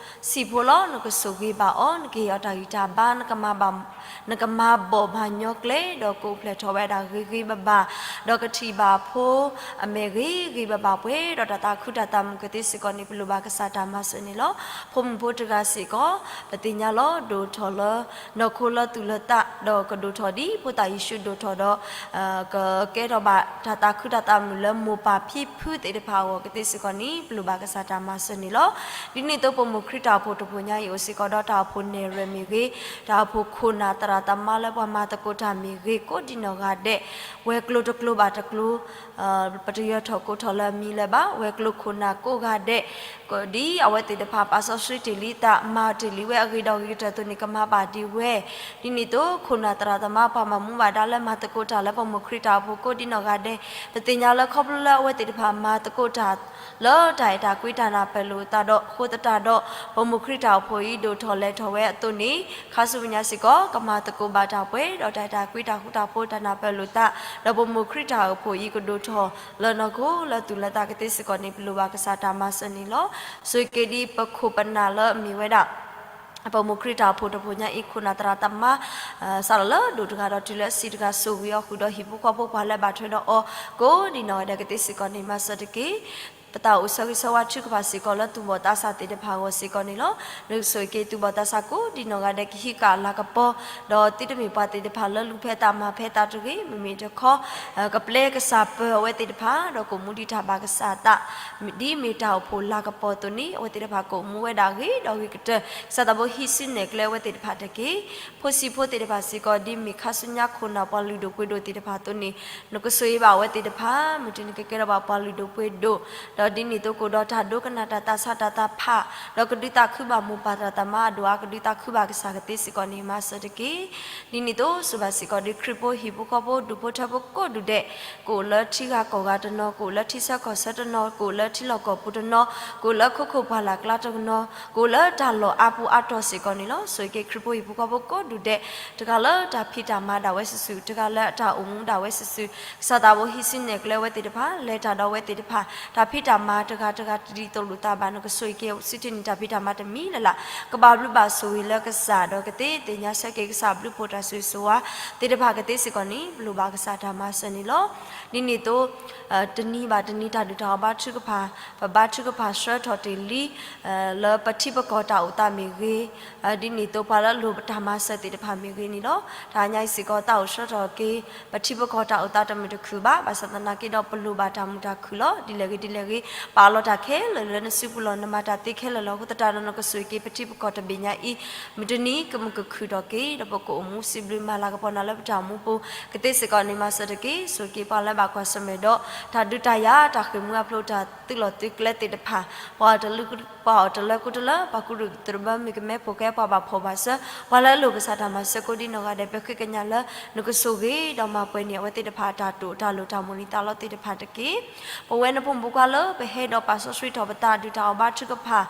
ဆံးဖိလီၤ. နကဆိၣ်ဂ့ၤဘၣ်အီၤ နကဟ့ၣ်အီၤတၢ်ဂံၢ်တၢ်ဘါ နကမၤဘၣ် နကမၤဘီၣ်မၤညီကျဲ ဒီးကအိၣ်ဖျဲၣ်ထီၣ်ဝဲဒၣ်ဂ့ၤဂ့ၤဘၣ်ဘၣ် ဒီးကထံၣ်ဘၣ်ဖိအမဲာ်ဂ့ၤဂ့ၤဘၣ်ဘၣ်ပှဲၤဒီးတၢ်သးခုတၢ်သးမုာ်ကသ့စ့ၢ်ကီးန့ၣ် ပလိၣ်ဘၣ်ကစၢ်တၢ်မၤစၢၤန့ၣ်လီၤ. ဖိမုၣ်ဖိတဂၤစ့ၢ်ကီး ပသ့ၣ်ညါလီၤ ဒိၣ်ထီၣ်လၢ နီၢ်ခိလၢသူၣ်လၢသး ဒီးကဒိၣ်ထီၣ်ဒ်ဖိသၣ်ယ့ၣ်ၡူးဒိၣ်ထီၣ်ဒီး ကကဲထီၣ်ဘၣ်တၢ်သးခုတၢ်သးမုာ်လၢမိၢ်ပၢ်ဖံဖုသ့ၣ်တဖၣ်အဂီၢ်ကသ့စ့ၢ်ကီးန့ၣ် ပလိၣ်ဘၣ်ကစၢ်တၢ်မၤစၢၤန့ၣ်လီၤ. ဒ်န့ၣ်အသိးပမိၢ်ခရံာ်တၢ်အိၣ်ဖှိၣ်တဖှိၣ်ညါအံၤအိၣ်စ့ၢ်ကီးဒီးတၢ်အိၣ်ဖှိၣ်နဲၣ်ရွဲၣ်မ့ၢ်ဂ့ၤ, တၢ်အိၣ်ဖှိၣ်ခိၣ်နၢ်သရၣ်သမါလၢပှၤမၤသကိးတၢ်မ့ၢ်ဂ့ၤ ကိးဒံနီၢ်ဂၤဒဲး, ဝဲၤကျိၤတကျိၤဘၣ်တကျိၤ ပတယၢၤထီၣ်ကိးထီၣ်လၢအမံၤလၢၤဘၣ်, ဝဲၤကျိၤခိၣ်နၢ်ကိးဂၤဒဲး ဒ်အဝဲသ့ၣ်တဖၣ်ပာ်စီဆှံတ့ၢ်လံသး မၤတ့ၢ်လံဝဲအဂ့ၤဒီးဂ့ၤကတၢၢ်အသိးန့ၣ် ကမၤဘၣ်ဒံးဝဲ, ဒ်န့ၣ်အသိး ခိၣ်နၢ်သရၣ်သမါပှၤမၤမူဘၣ်ဒါလၢမၤသကိးတၢ်လၢပမိၢ်ခရံာ်တၢ်အိၣ်ဖှိၣ် ကိးဒံနီၢ်ဂၤဒဲး, ပသ့ၣ်ညါလၢခီဖျိလၢအဝဲသ့ၣ်တဖၣ်မၤသကိးတၢ် လၢတၢ်အဲၣ်တၢ်ကွံတၢ်နၢ်ပၢၢ်လိာ်သးဒီးအဃိသတးဒီး ပမိၢ်ခရံာ်တၢ်အိၣ်ဖှိၣ်အံၤဒိၣ်ထီၣ်လဲၤထီၣ်ဝဲအသိးန့ၣ် ခါဆူမဲာ်ညါစ့ၢ်ကီး ကမၤသကိးဘၣ်တၢ်ပှဲၤဒီးတၢ်အဲၣ်တၢ်ကွံတၢ်ဃူတၢ်ဖိးတၢ်နၢ်ပၢၢ်လိာ်သး, ဒီးပမိၢ်ခရံာ်တၢ်အိၣ်ဖှိၣ်အံၤကဒိၣ်ထီၣ်လၢနီၢ်ခိလၢသူၣ်လၢသးကသ့စ့ၢ်ကီးန့ၣ် ပလိၣ်ဘၣ်ကစၢ်တၢ်မၤစၢၤန့ၣ်လီၤ. ဆိၣ်ဂ့ၤက့ၤဒ်ပခိၣ်ပနၢ်လၢအမ့ၢ်ဝဲဒၣ် ပမိၢ်ခရံာ်တၢ်အိၣ်ဖှိၣ်တဖှိၣ်ညါအံၤ ခိၣ်နၢ်သရၣ်သမါ စးထီၣ်လၢဒိၣ်တဂၤဒီးတုၤလၢအဆံးတဂၤ ဆိၣ်ဂ့ၤအီၤဃုာ်ဒီးဟံၣ်ဖိဃီဖိပှၤလၢဘၣ်ထွဲဒီးအီၤ ကိးဒံနီၢ်ဂၤဒဲးကသ့စ့ၢ်ကီးန့ၣ် မၤစၢၤတက့ၢ်. ပသးအိၣ်ဆၢဂ့ၤဆၢဝါထုကဖၣ်စ့ၢ်ကီးလၢသူၣ်ဘီၣ်သးစၢ်သ့ၣ်တဖၣ်အဂီၢ်စ့ၢ်ကီးန့ၣ်လီၤ. နကဆိၣ်ဂ့ၤက့ၤသူၣ်ဘီၣ်သးစၢ်ကိးဒံနီၢ်ဂၤဒဲးကဟံးဃာ်လၤကပီၤ, ဒီးသုတမ့ၢ်ပှၤသ့ၣ်တဖၣ်လၢလူၤဖဲသးမၤဖဲသးတဂ့ၤ, မ့မ့ၢ်တခီ ကပျဲကစၢ်ပၢၤအဝဲသ့ၣ်တဖၣ် ဒီးကအိၣ်မူဒ်တၢ်ဘၣ်ကစၢ်အသး ဒ်မ့ၢ်တၢ်အိၣ်ဖှိၣ်လၤကပီၤအသိးန့ၣ် အဝဲသ့ၣ်တဖၣ်ကအိၣ်မူဝဲဒၣ်ဂ့ၤဒီးဂ့ၤကတၢၢ် ကစၢ်သးဘိဟံးစုနဲၣ်ကျဲအဝဲသ့ၣ်တဖၣ်တက့ၢ်. ဖိဆံးဖိသ့ၣ်တဖၣ်စ့ၢ်ကီး ဒ်မ့ၢ်ခါဆူညါခိၣ်နၢ်ပှၤလုၢ်ဒိၣ်ပှ့ၤဒိၣ်သ့ၣ်တဖၣ်အသိးန့ၣ် နကဆိၣ်ဂ့ၤဘၣ်အဝဲသ့ၣ်တဖၣ် မုၢ်တနံၤကကဲထီၣ်ဘၣ်ပှၤလုၢ်ဒိၣ်ပှ့ၤဒိၣ်, ဒီးဒ်န့ၣ်အသိးကအိၣ်ဒီးတၢ်ဒိကနၣ်တၢ်သးဆးတၢ်သးဖး, ဒီးကဒုးသးခုဘၣ်မိၢ်ပၢ်သရၣ်သမါအဒိၣ်အါ ကဒုးသးခုဘၣ်ကစၢ်ကသ့စ့ၢ်ကီးန့ၣ် မၤစၢၤတက့ၢ်. ဒ်န့ၣ်အသိး ဆိၣ်ဘၣ်စ့ၢ်ကီးဒ်ခရံာ်ဖိဟံၣ်ဖိဃီဖိဒူၣ်ဖိထၢဖိကိးဒူၣ်ဒဲး, ကအိၣ်လၢထံဂၤကီၢ်ဂၤတနီၤ, ကအိၣ်လၢထံဆၢကီၢ်ဆၢတနီၤ, ကအိၣ်လၢထံလီၢ်ကီၢ်ပူၤတနီၤ, ကအိၣ်လၢခိခိၣ်ပှၢ်လၢ်ကျါတနီၤ, ကအိၣ်လၢတၢ်လီၢ်အါပူၤအါတီၤစ့ၢ်ကီးန့ၣ်လီၤ. ဆိၣ်ဂ့ၤက့ၤခရံာ်ဖိဟံၣ်ဖိဃီဖိကိးဒူၣ်ဒဲး, တဂၤလၢတၢ်ဖံးတၢ်မၤဒၣ်ဝဲစုာ်စုာ်, တဂၤလၢအတၢ်အိၣ်မူဒၣ်ဝဲစုာ်စုာ်, ကစၢ်သးဘိဟံးစုနဲၣ်ကျဲအဝဲသ့ၣ်တဖၣ်, လဲၤတၢ်ဒီးအဝဲသ့ၣ်တဖၣ်, တၢ်ဖံးတၢ်မၤတဂၤတဂၤတဒ်သိးလိာ်သးဘၣ်, နကဆိၣ်ဂ့ၤက့ၤစုထံၣ်န့ၢ်တၢ်ဖံးတၢ်မၤတမံၤလၢ်လၢ်, ကဘၣ်ဘျုးဘၣ်ဆိၣ်ဂ့ၤလၢကစၢ်ဒီးကသ့ သ့ၣ်ညါဆၢက့ၤကစၢ်ဘျုးဖှိၣ်တၢ်ဆိၣ်ဂ့ၤဆိၣ်ဝါသ့ၣ်တဖၣ်ကသ့စ့ၢ်ကီးန့ၣ် ပလိၣ်ဘၣ်ကစၢ်တၢ်မၤစၢၤန့ၣ်လီၤ. ဒ်န့ၣ်အသိး တနံၤဘၣ်တနံၤတၢ်ဒုၣ်တၢ်အီၣ်ဘါထုကဖၣ်, ပဘါထုကဖၣ်ဆှၢထီၣ်တ့ၢ်လံ လၢပထံပကီၢ်တၢ်အိၣ်သးမ့ၢ်ဂ့ၤ, ဒ်န့ၣ်အသိးပှၤလၢအလိၣ်ပတၢ်မၤစၢၤသ့ၣ်တဖၣ်မ့ၢ်ဂ့ၤန့ၣ်လီၤ. တဟါညါအံၤစ့ၢ်ကီးသးအိၣ်ဆှၢထီၣ်က့ၤ ပထံပကီၢ်တၢ်အိၣ်သးတမုာ်တခုၣ်ဘၣ်, ဘၣ်ဆၣ်သနာ်က့ဒီးပလိၣ်ဘၣ်တၢ်မုာ်တၢ်ခုၣ်လီၤ. ဒ်လဲၣ်ဂ့ၤဒ်လဲၣ်ဂ့ၤ, ပာ်လီၤတၢ်ခဲလၢာ်လၢနစုပူၤလီၤ, နမၤတၢ်သ့ခဲလၢာ်လီၤ. အဃိသတးဒီးနကဆိၣ်ဂ့ၤက့ၤပထံပကီၢ်တဘ့ၣ်ညါအံၤ, မုၢ်တနံၤကမုာ်ကခုၣ်ထီၣ်က့ၤ ဒီးပကအိၣ်မူစံးဘျုးမၤလၤကပီၤနၤလၢပတၢ်အိၣ်မူပူၤ ကသ့စ့ၢ်ကီးန့ၣ် မၤစၢၤတက့ၢ်. ဆိၣ်ဂ့ၤက့ၤပှၤလၢဘၣ်ကွၢ်ဆၢၣ်မဲာ်ဒီး တၢ်ဒုးတၢ်ယၤ တၢ်ဃ့ၢ်မှံဟးဖျိး တၢ်သုးလီၢ်သုးကျဲသ့ၣ်တဖၣ်, ပှၤ ပှၤအိၣ်တလၢကိတလၢ, ပှၤကူၣ်တရံးသရၣ်ဘၢမ့ၢ်ကမဲ ဖိၣ်ဃဲ ပှၤဘၣ်ဖှီၣ်ဘၣ်စၢၤ, ပှၤလၢအလိၣ်ကစၢ်တၢ်မၤစၢၤကိးဒ်နီၢ်ဂၤဒဲး ပဃ့ကညးလၢ နကဆိၣ်ဂ့ၤဒီးမၤပှဲၤန့ၢ် အဝဲသ့ၣ်တဖၣ်အတၢ်တိာ်တၢ်လိၤတၢ်မိၣ်န့ၢ်သးလီသ့ၣ်တဖၣ်တက့ၢ်. ပဝဲနဖိမုၣ်ဖိခွါလၢ ပဟဲဒီးပာ်စီဆှံထီၣ်ပသးဒုးတၢ်အီၣ်ဘါထုကဖၣ်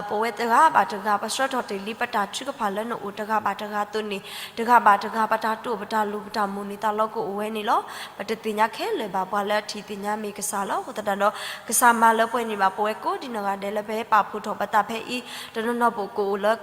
ပဝဲတဂၤဘၣ်တဂၤ ပဆှၢထီၣ်တ့ၢ်လံပတၢ်ထုကဖၣ်လၢနအိၣ်တဂၤဘၣ်တဂၤအသိးန့ၣ် တဂၤဘၣ်တဂၤ ပတၢ်တိာ်ပတၢ်လိၤပတၢ်မိၣ်န့ၢ်သးလီကအိၣ်ဝဲန့ၣ်လီၤ. ပတသ့ၣ်ညါခဲလၢာ်ဘၣ် ပှၤလၢအထံၣ်သ့ၣ်ညါမ့ၢ်ကစၢ်လီၤ. အဃိသတးဒီး ကစၢ်မၤလၢပှဲၤန့ၢ်ဘၣ် ပဝဲကိးဒံနီၢ်ဂၤဒဲးလၢပဟဲပာ်ဖှိၣ်ထီၣ်ပသးဖဲအံၤ တနီၤနီၤပကအိၣ်လၢ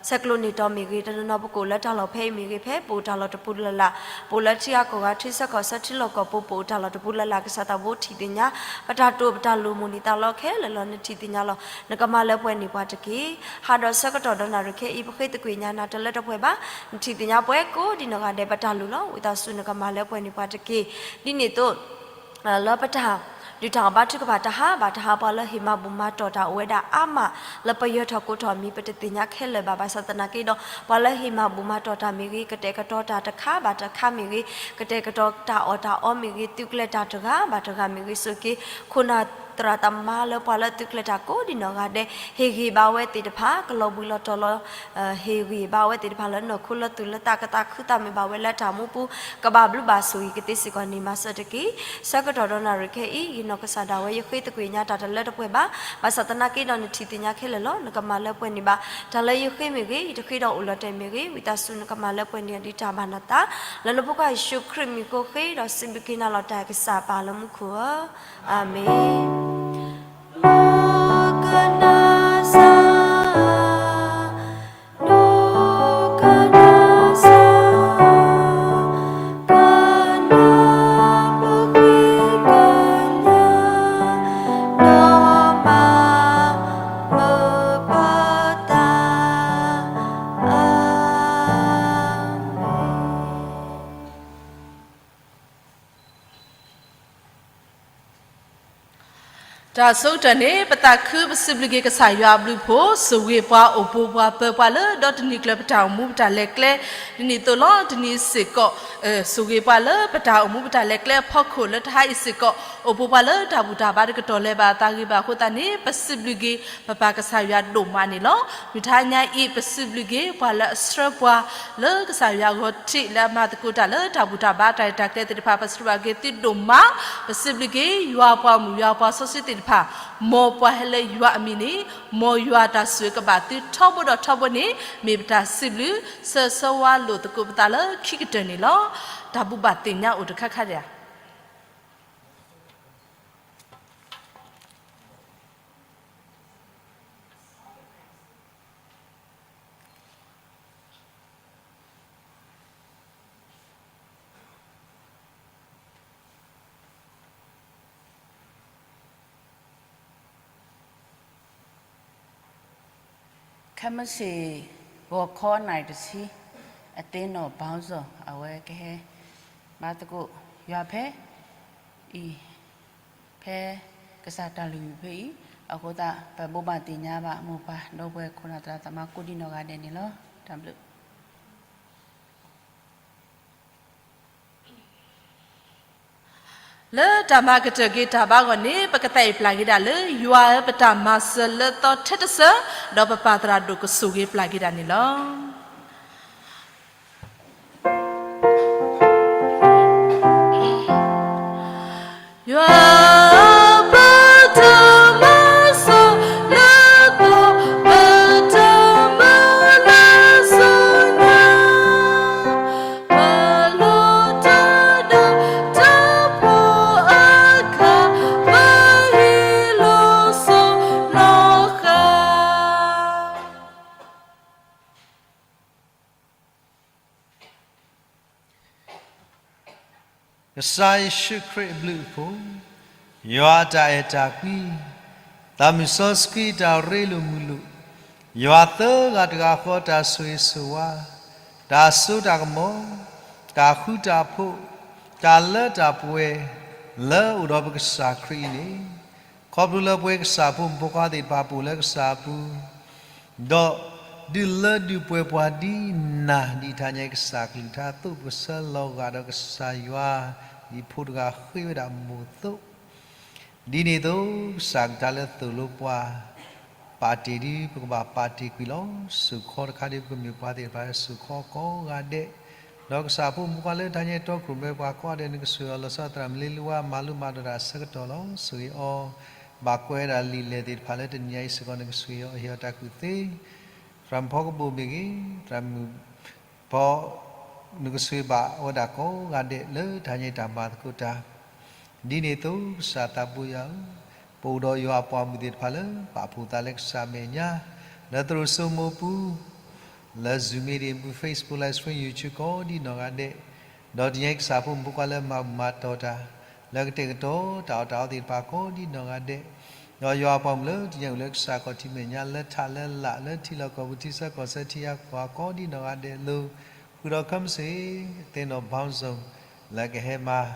ဆဲးကျိးန့ၢ်တီၤမ့ၢ်ဂ့ၤ, တနီၤနီၤပကအိၣ်လၢတၢ်လီၢ်ဖဲအံၤမ့ၢ်ဂ့ၤ, ဖဲပအိၣ်တၢ်လီၢ်တပူၤလၢ်လၢ်, ပအိၣ်လၢထံဂၤကီၢ်ဂၤ ထံဆၢကီၢ်ဆၢ ထံလီၢ်ကီၢ်ပူၤ ပအိၣ်တၢ်လီၢ်တပူၤလၢ်လၢ် ကစၢ်သးဘိထံၣ်သ့ၣ်ညါ ပတၢ်တိာ်ပတၢ်လိၤမိၣ်န့ၢ်သးလီခဲလၢာ်လီၤ. နထံၣ်သ့ၣ်ညါလီၤ. နကမၤလၢပှဲၤန့ၢ်ပှၤတက့ၢ်. ဟးဒီးဆၢကတီၢ်ဒီးနၣ်ရံၣ်ခဲအံၤ ပဃ့သကွံာ်ညါနၤတလၢတပှဲၤဘၣ်. နထံၣ်သ့ၣ်ညါပဝဲကိးဒံနီၢ်ဂၤဒဲး ပတၢ်လိၤလီၤ. ဝံသးစူၤနကမၤလၢပှဲၤန့ၢ်ပှၤတက့ၢ်. ဒ်န့ၣ်အသိး လၢပတၢ် ဒုးတၢ်အီၣ်ဘါထုကဖၣ်တဟါဘၣ်တဟါ ပှၤလၢဟ့ၣ်မၤဘူၣ်မၤတီၢ်တၢ်အိၣ်ဝဲဒၣ်အါမး လၢပယၢၤထီၣ်ကိးထီၣ်မံၤ ပတသ့ၣ်ညါခဲလၢာ်ဘၣ်. ဘၣ်ဆၣ်သနာ်က့ဒီး ပှၤလၢဟ့ၣ်မၤဘူၣ်မၤတီၢ်တၢ်မ့ၢ်ဂ့ၤ, ကတဲာ်ကတီၤတၢ်တခါဘၣ်တခါမ့ၢ်ဂ့ၤ, ကတဲာ်ကတီၤတၢ်အီၣ်တၢ်အီမ့ၢ်ဂ့ၤ, သုးကျဲၤတၢ်တဂၤဘၣ်တဂၤမ့ၢ်ဂ့ၤ, စူၢ်က့ၤခိၣ်နၢ်သရၣ်သမါလၢပှၤလၢသုးကျဲၤတၢ်ကိးဒံနီၢ်ဂၤဒဲး ဟ့ၣ်ဂံၢ်ဘါဝဲသ့ၣ်တဖၣ် ကလီၤဘှံးလီၤတီၤလီၤ ဟ့ၣ်ဂံၢ်ဘါဝဲသ့ၣ်တဖၣ်လၢနီၢ်ခိလၢသူၣ်လၢသး ကသးခုသးမုာ်ဘၣ်ဝဲလၢတၢ်မူပူၤ ကဘၣ်ဘျုးဘၣ်ဆိၣ်ဂ့ၤကသ့စ့ၢ်ကီးန့ၣ် မၤစၢၤတက့ၢ်. ဆၢကတီၢ်ဒီးနၣ်ရံၣ်ခဲအံၤ ယနီၢ်ကစၢ်ဒၣ်ဝဲ ယဃ့သကွံာ်ညါတၢ်တလၢတပှဲၤဘၣ်. ဘၣ်ဆၣ်သနာ်က့ဒီး နထံၣ်သ့ၣ်ညါခဲလၢာ်လီၤ. နကမၤလၢပှဲၤန့ၢ်ဘၣ် တၢ်လၢယဃ့မ့ၢ်ဂ့ၤ, ယတဃ့ဒီးအိၣ်လီၤတဲာ်မ့ၢ်ဂ့ၤ, ဝံသးစူၤနကမၤလၢပှဲၤန့ၢ်ဒံးတၢ်ဘၣ်နသး လၢနဖိခွါယ့ၣ်ၡူးခရံာ်မံၤဃိဃ့ဒီးစံးဘျုးက့ၤနၤလီၤတၢ်ကစၢ်ပၢ်လၢမူခိၣ်ဧၢ, အၤမ့ၣ်. တၢ်ဆိကတၢၢ်န့ၣ် ပသးခုပစံးဘျုးက့ၤကစၢ်ယွၤအဘျုးအဖှိၣ် ဆိၣ်ဂ့ၤပှၤအိၣ်ပိၤပှၤပၢၤပှၤလၢဒီတနံၤကျၢၤ ပတၢ်အိၣ်မူပတၢ်လဲၤကျဲ ဒ်န့ၣ်အသိးလီၤ. တနံၤစ့ၢ်ကီး ဆိၣ်ဂ့ၤပှၤလၢပတၢ်အိၣ်မူပတၢ်လဲၤကျဲအဖီခိၣ် လၢတဟါအံၤစ့ၢ်ကီး အိၣ်ပိၤပှၤလၢတၢ်ဘူၣ်တၢ်ဘါတကတီၢ်လၢၤဘၣ်အသးဂ့ၤဘၣ်အဃိသတးန့ၣ် ပစံးဘျုးက့ၤပပၢ်ကစၢ်ယွၤဒိၣ်မးန့ၣ်လီၤ. မုၢ်ထါညါအံၤ ပစံးဘျုးက့ၤပှၤလၢအဆှၢပှၤ လၢကစၢ်ယွၤဂီၤထံး လၢအမၤသကိးတၢ်လၢတၢ်ဘူၣ်တၢ်ဘါတၢ်ရဲၣ်တၢ်ကျဲၤသ့ၣ်တဖၣ် ပစံးဘျုးက့ၤသုဒိၣ်မး, ပစံးဘျုးက့ၤယွၤပှၤမုၣ်ယွၤပှၤစီဆှံသ့ၣ်တဖၣ်, မ်ပှၤဟဲလၢယွၤအမံၤန့ၣ်, မ်ယွၤတၢ်ဆိၣ်ဂ့ၤကဘၣ်သုထီဘိဒီးထီဘိန့ၣ် မ့ၢ်ပတၢ်စံးဘျုး ဆၢဆၢဝါလိာ်သကိးပသးလၢခံကတၢၢ်န့ၣ်လီၤ. တၢ်ဘူၣ်ဘၣ်သ့ၣ်ညါအိၣ်တခါခါဒံးဧါ. ခဲမုၢ်ဆ့ၣ် ဂီၤခီနၣ်ရံၣ်တဆံ အသ့ၣ်နီၣ်ဘီၣ်စီၣ် အဝဲကဟဲ ဘါသကိးယွၤဖဲအံၤ ဖဲကစၢ်တၢ်လုၢ်ဟံၣ်ဖဲအံၤ, အဃိသတး ပဘိးဘၣ်သ့ၣ်ညါဘၣ် မိၢ်ပၢ်ဒီပုၢ်ဝဲၢ်ခိၣ်နၢ်သရၣ်သမါကိးဒံနီၢ်ဂၤဒဲးန့ၣ်လီၤ. တၢ်ဘျုး လၢတၢ်မၤကတၢၢ်က့ၤတၢ်ဘါဂီၢ်န့ၣ် ပကသးအံၣ်ပျၢ်က့ၤဒၣ်လၢ ယွၤဧၢ ပတၢ်မၤစၢၤလၢသီထဲတစၢၤ, ဒီးပပၢ်သရၣ်ဒိၣ်ကဆိၣ်ဂ့ၤပျၢ်က့ၤဒၣ်န့ၣ်လီၤ. Kêsai Yêsu Krist အဘျုးအဖှိၣ်, ယွၤအတၢ်အဲၣ်တၢ်ကွံ, သးမုၢ်စီဆှံတၢ်ရ့လိာ်မုာ်လိာ်, ယွၤသၢဂၤတဂၤဃီတၢ်ဆိၣ်ဂ့ၤဆိၣ်ဝါ, တၢ်စိတၢ်ကမီၤ, တၢ်ဃူတၢ်ဖိး, တၢ်လၢတၢ်ပှဲၤ, လၢအအိၣ်ဒီးပကစၢ်ခရံာ်အံၤန့ၣ်, ခီဖျိလၢပဝဲကစၢ်ဖိမုၣ်ဖိခွါသ့ၣ်တဖၣ်ပအိၣ်လၢကစၢ်အပူၤ, ဒီးဒုးလၢဒုးပှဲၤပှၤဒ်နၤဒ်တဟါညါအံၤ ကစၢ်ကလုၢ်ကထါအသိး ပကဆၢလီၤဂာ်ဒီးကစၢ်ယွၤ ဒ်ဖိတဂၤဃ့ဝဲဒၣ်မိၢ်အသိး, ဒ်န့ၣ်အသိး ကစၢ်ကလုၢ်ကထါလၢသိၣ်လိပှၤ ပာ်တ့ၢ်ဒ်ပကဘၣ်ပာ်တ့ၢ်ကွံာ်လီၤ. စူၢ်ခီတခါဒ်ပကမ့ၢ်ပှၤသ့ၣ်တဖၣ်လၢစူၢ်ခီကိးဂၤဒဲး, ပ ဒီးကစၢ်ဖိမုၣ်ဖိခွါလၢတဟါညါအံၤတီခိၣ်ရိၣ်မဲပှၤကိးဂၤဒဲး နကဆိၣ်ဂ့ၤအီၤလီၤဆီ သရၣ်မုၣ်လ့လွါ မၤလိမၤဒိးတၢ်အဆၢကတီၢ်လီၤ. ဆိၣ်ဂ့ၤအီၤ ဘၣ်ကွဲးဝဲဒၣ်လံာ်လဲၢ်သ့ၣ်တဖၣ်လၢတနံၤညါအံၤစ့ၢ်ကီး နကဆိၣ်ဂ့ၤအီၤ ဟ့ၣ်အီၤတၢ်ကူၣ်သ့, သရၣ်မုၣ်ဖီကဘိၣ်မ့ၢ်ဂ့ၤ, သရၣ်မုၣ်ဖီ နကဆိၣ်ဂ့ၤဘၣ်ဝဲဒၣ်ကိးဂၤဒဲးလၢတဟါညါအံၤတၢ်မၤသကိးတၢ် ဒ်န့ၣ်အသိး ကစၢ်သးဘိယွၤဧၢ, ပအိၣ်ဒီးယွၤအပှၤမုၣ်သ့ၣ်တဖၣ်လၢ ပာ်ဖှိၣ်သးလၢကစၢ်မဲာ်ညါ လၢသရိာ်စိမိးပူၤ, လၢ Zoom meeting ပူၤ Facebook Live Stream YouTube ကိးဒ်နီၢ်ဂၤဒဲး, ဒီးတနံၤညါအံၤကစၢ်ဖိမုၣ်ဖိခွါလၢမၤဘူၣ်မၤတီၢ်တၢ်, လၢကတဲာ်ကတီၤတၢ်အီၣ်တၢ်အီသ့ၣ်တဖၣ်ကိးဒ်နီၢ်ဂၤဒဲး, ဒီးယွၤအပှၤမုၣ်လၢတနံၤညါအံၤအိၣ်လၢကစၢ်ခီၣ်ထံးမဲာ်ညါ လၢထးလၢလာ် လၢထံလီၢ်ကီၢ်ပူၤ ထံဆၢကီၢ်ဆၢ ထံဂၤကီၢ်ဂၤကိးဒ်နီၢ်ဂၤဒဲးအလိၤ, ဃုာ်ဒီးခဲမုၢ်ဆ့ၣ် သ့ၣ်နီၣ် ဘောင်းစုံ လၢကဟဲမၤ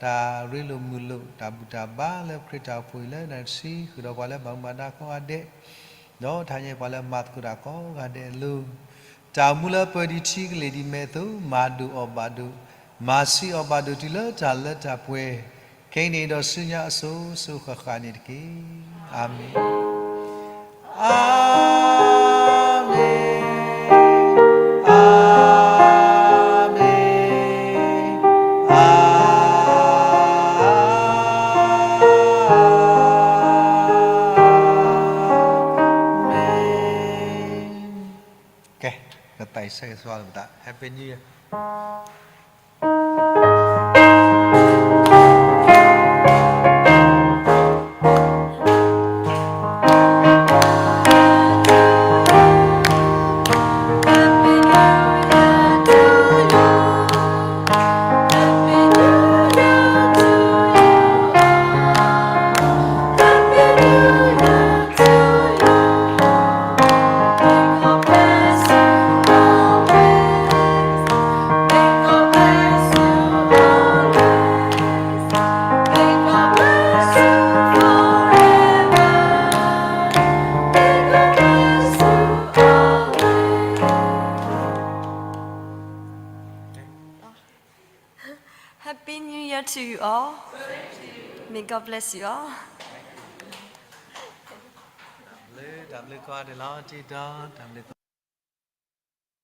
တၢ်ရ့လိာ်မုာ်လိာ် တၢ်ဘူၣ်တၢ်ဘါလၢခရံာ်တၢ်အိၣ်ဖှိၣ်အံၤလၢနံၣ်တဆံ ဃုာ်ဒီးပှၤလၢဘၣ်မူဘၣ်ဒါကိးဂၤဒဲး, ဒီးတဟါညါအံၤပှၤလၢမၤသကိးတၢ်ကိးဂၤဒဲးအလိၤ, တၢ်အိၣ်မူလၢပၢၤဒံးထံကလ့ၢ်ဒံးမဲာ်အသိး မၤဒိၣ်အီၣ်ဘၣ်ဒိၣ်, မၤဆံးအီၣ်ဘၣ်ဒိၣ်တုၤလၢတၢ်လၢတၢ်ပှဲၤ, ခဲအံၤန့ၣ်ဒီးဆူညါအစိၤစိၤဃၣ်ဃၣ်န့ၣ်တက့ၢ်. အၤမ့ၣ်. အၤမ့ၣ်, အၤမ့ၣ်, အၤမ့ၣ်. ကဲ, ကသးအံၤဆၢဂ့ၤဆၢဝါလၢပသး, Happy New Year. Happy New Year to you all. May God bless you all. တၢ်ဘျုး, တၢ်ဘျုးကိးဂၤဒဲးလီၤ, တံၤဒီး, တၢ်ဘျုး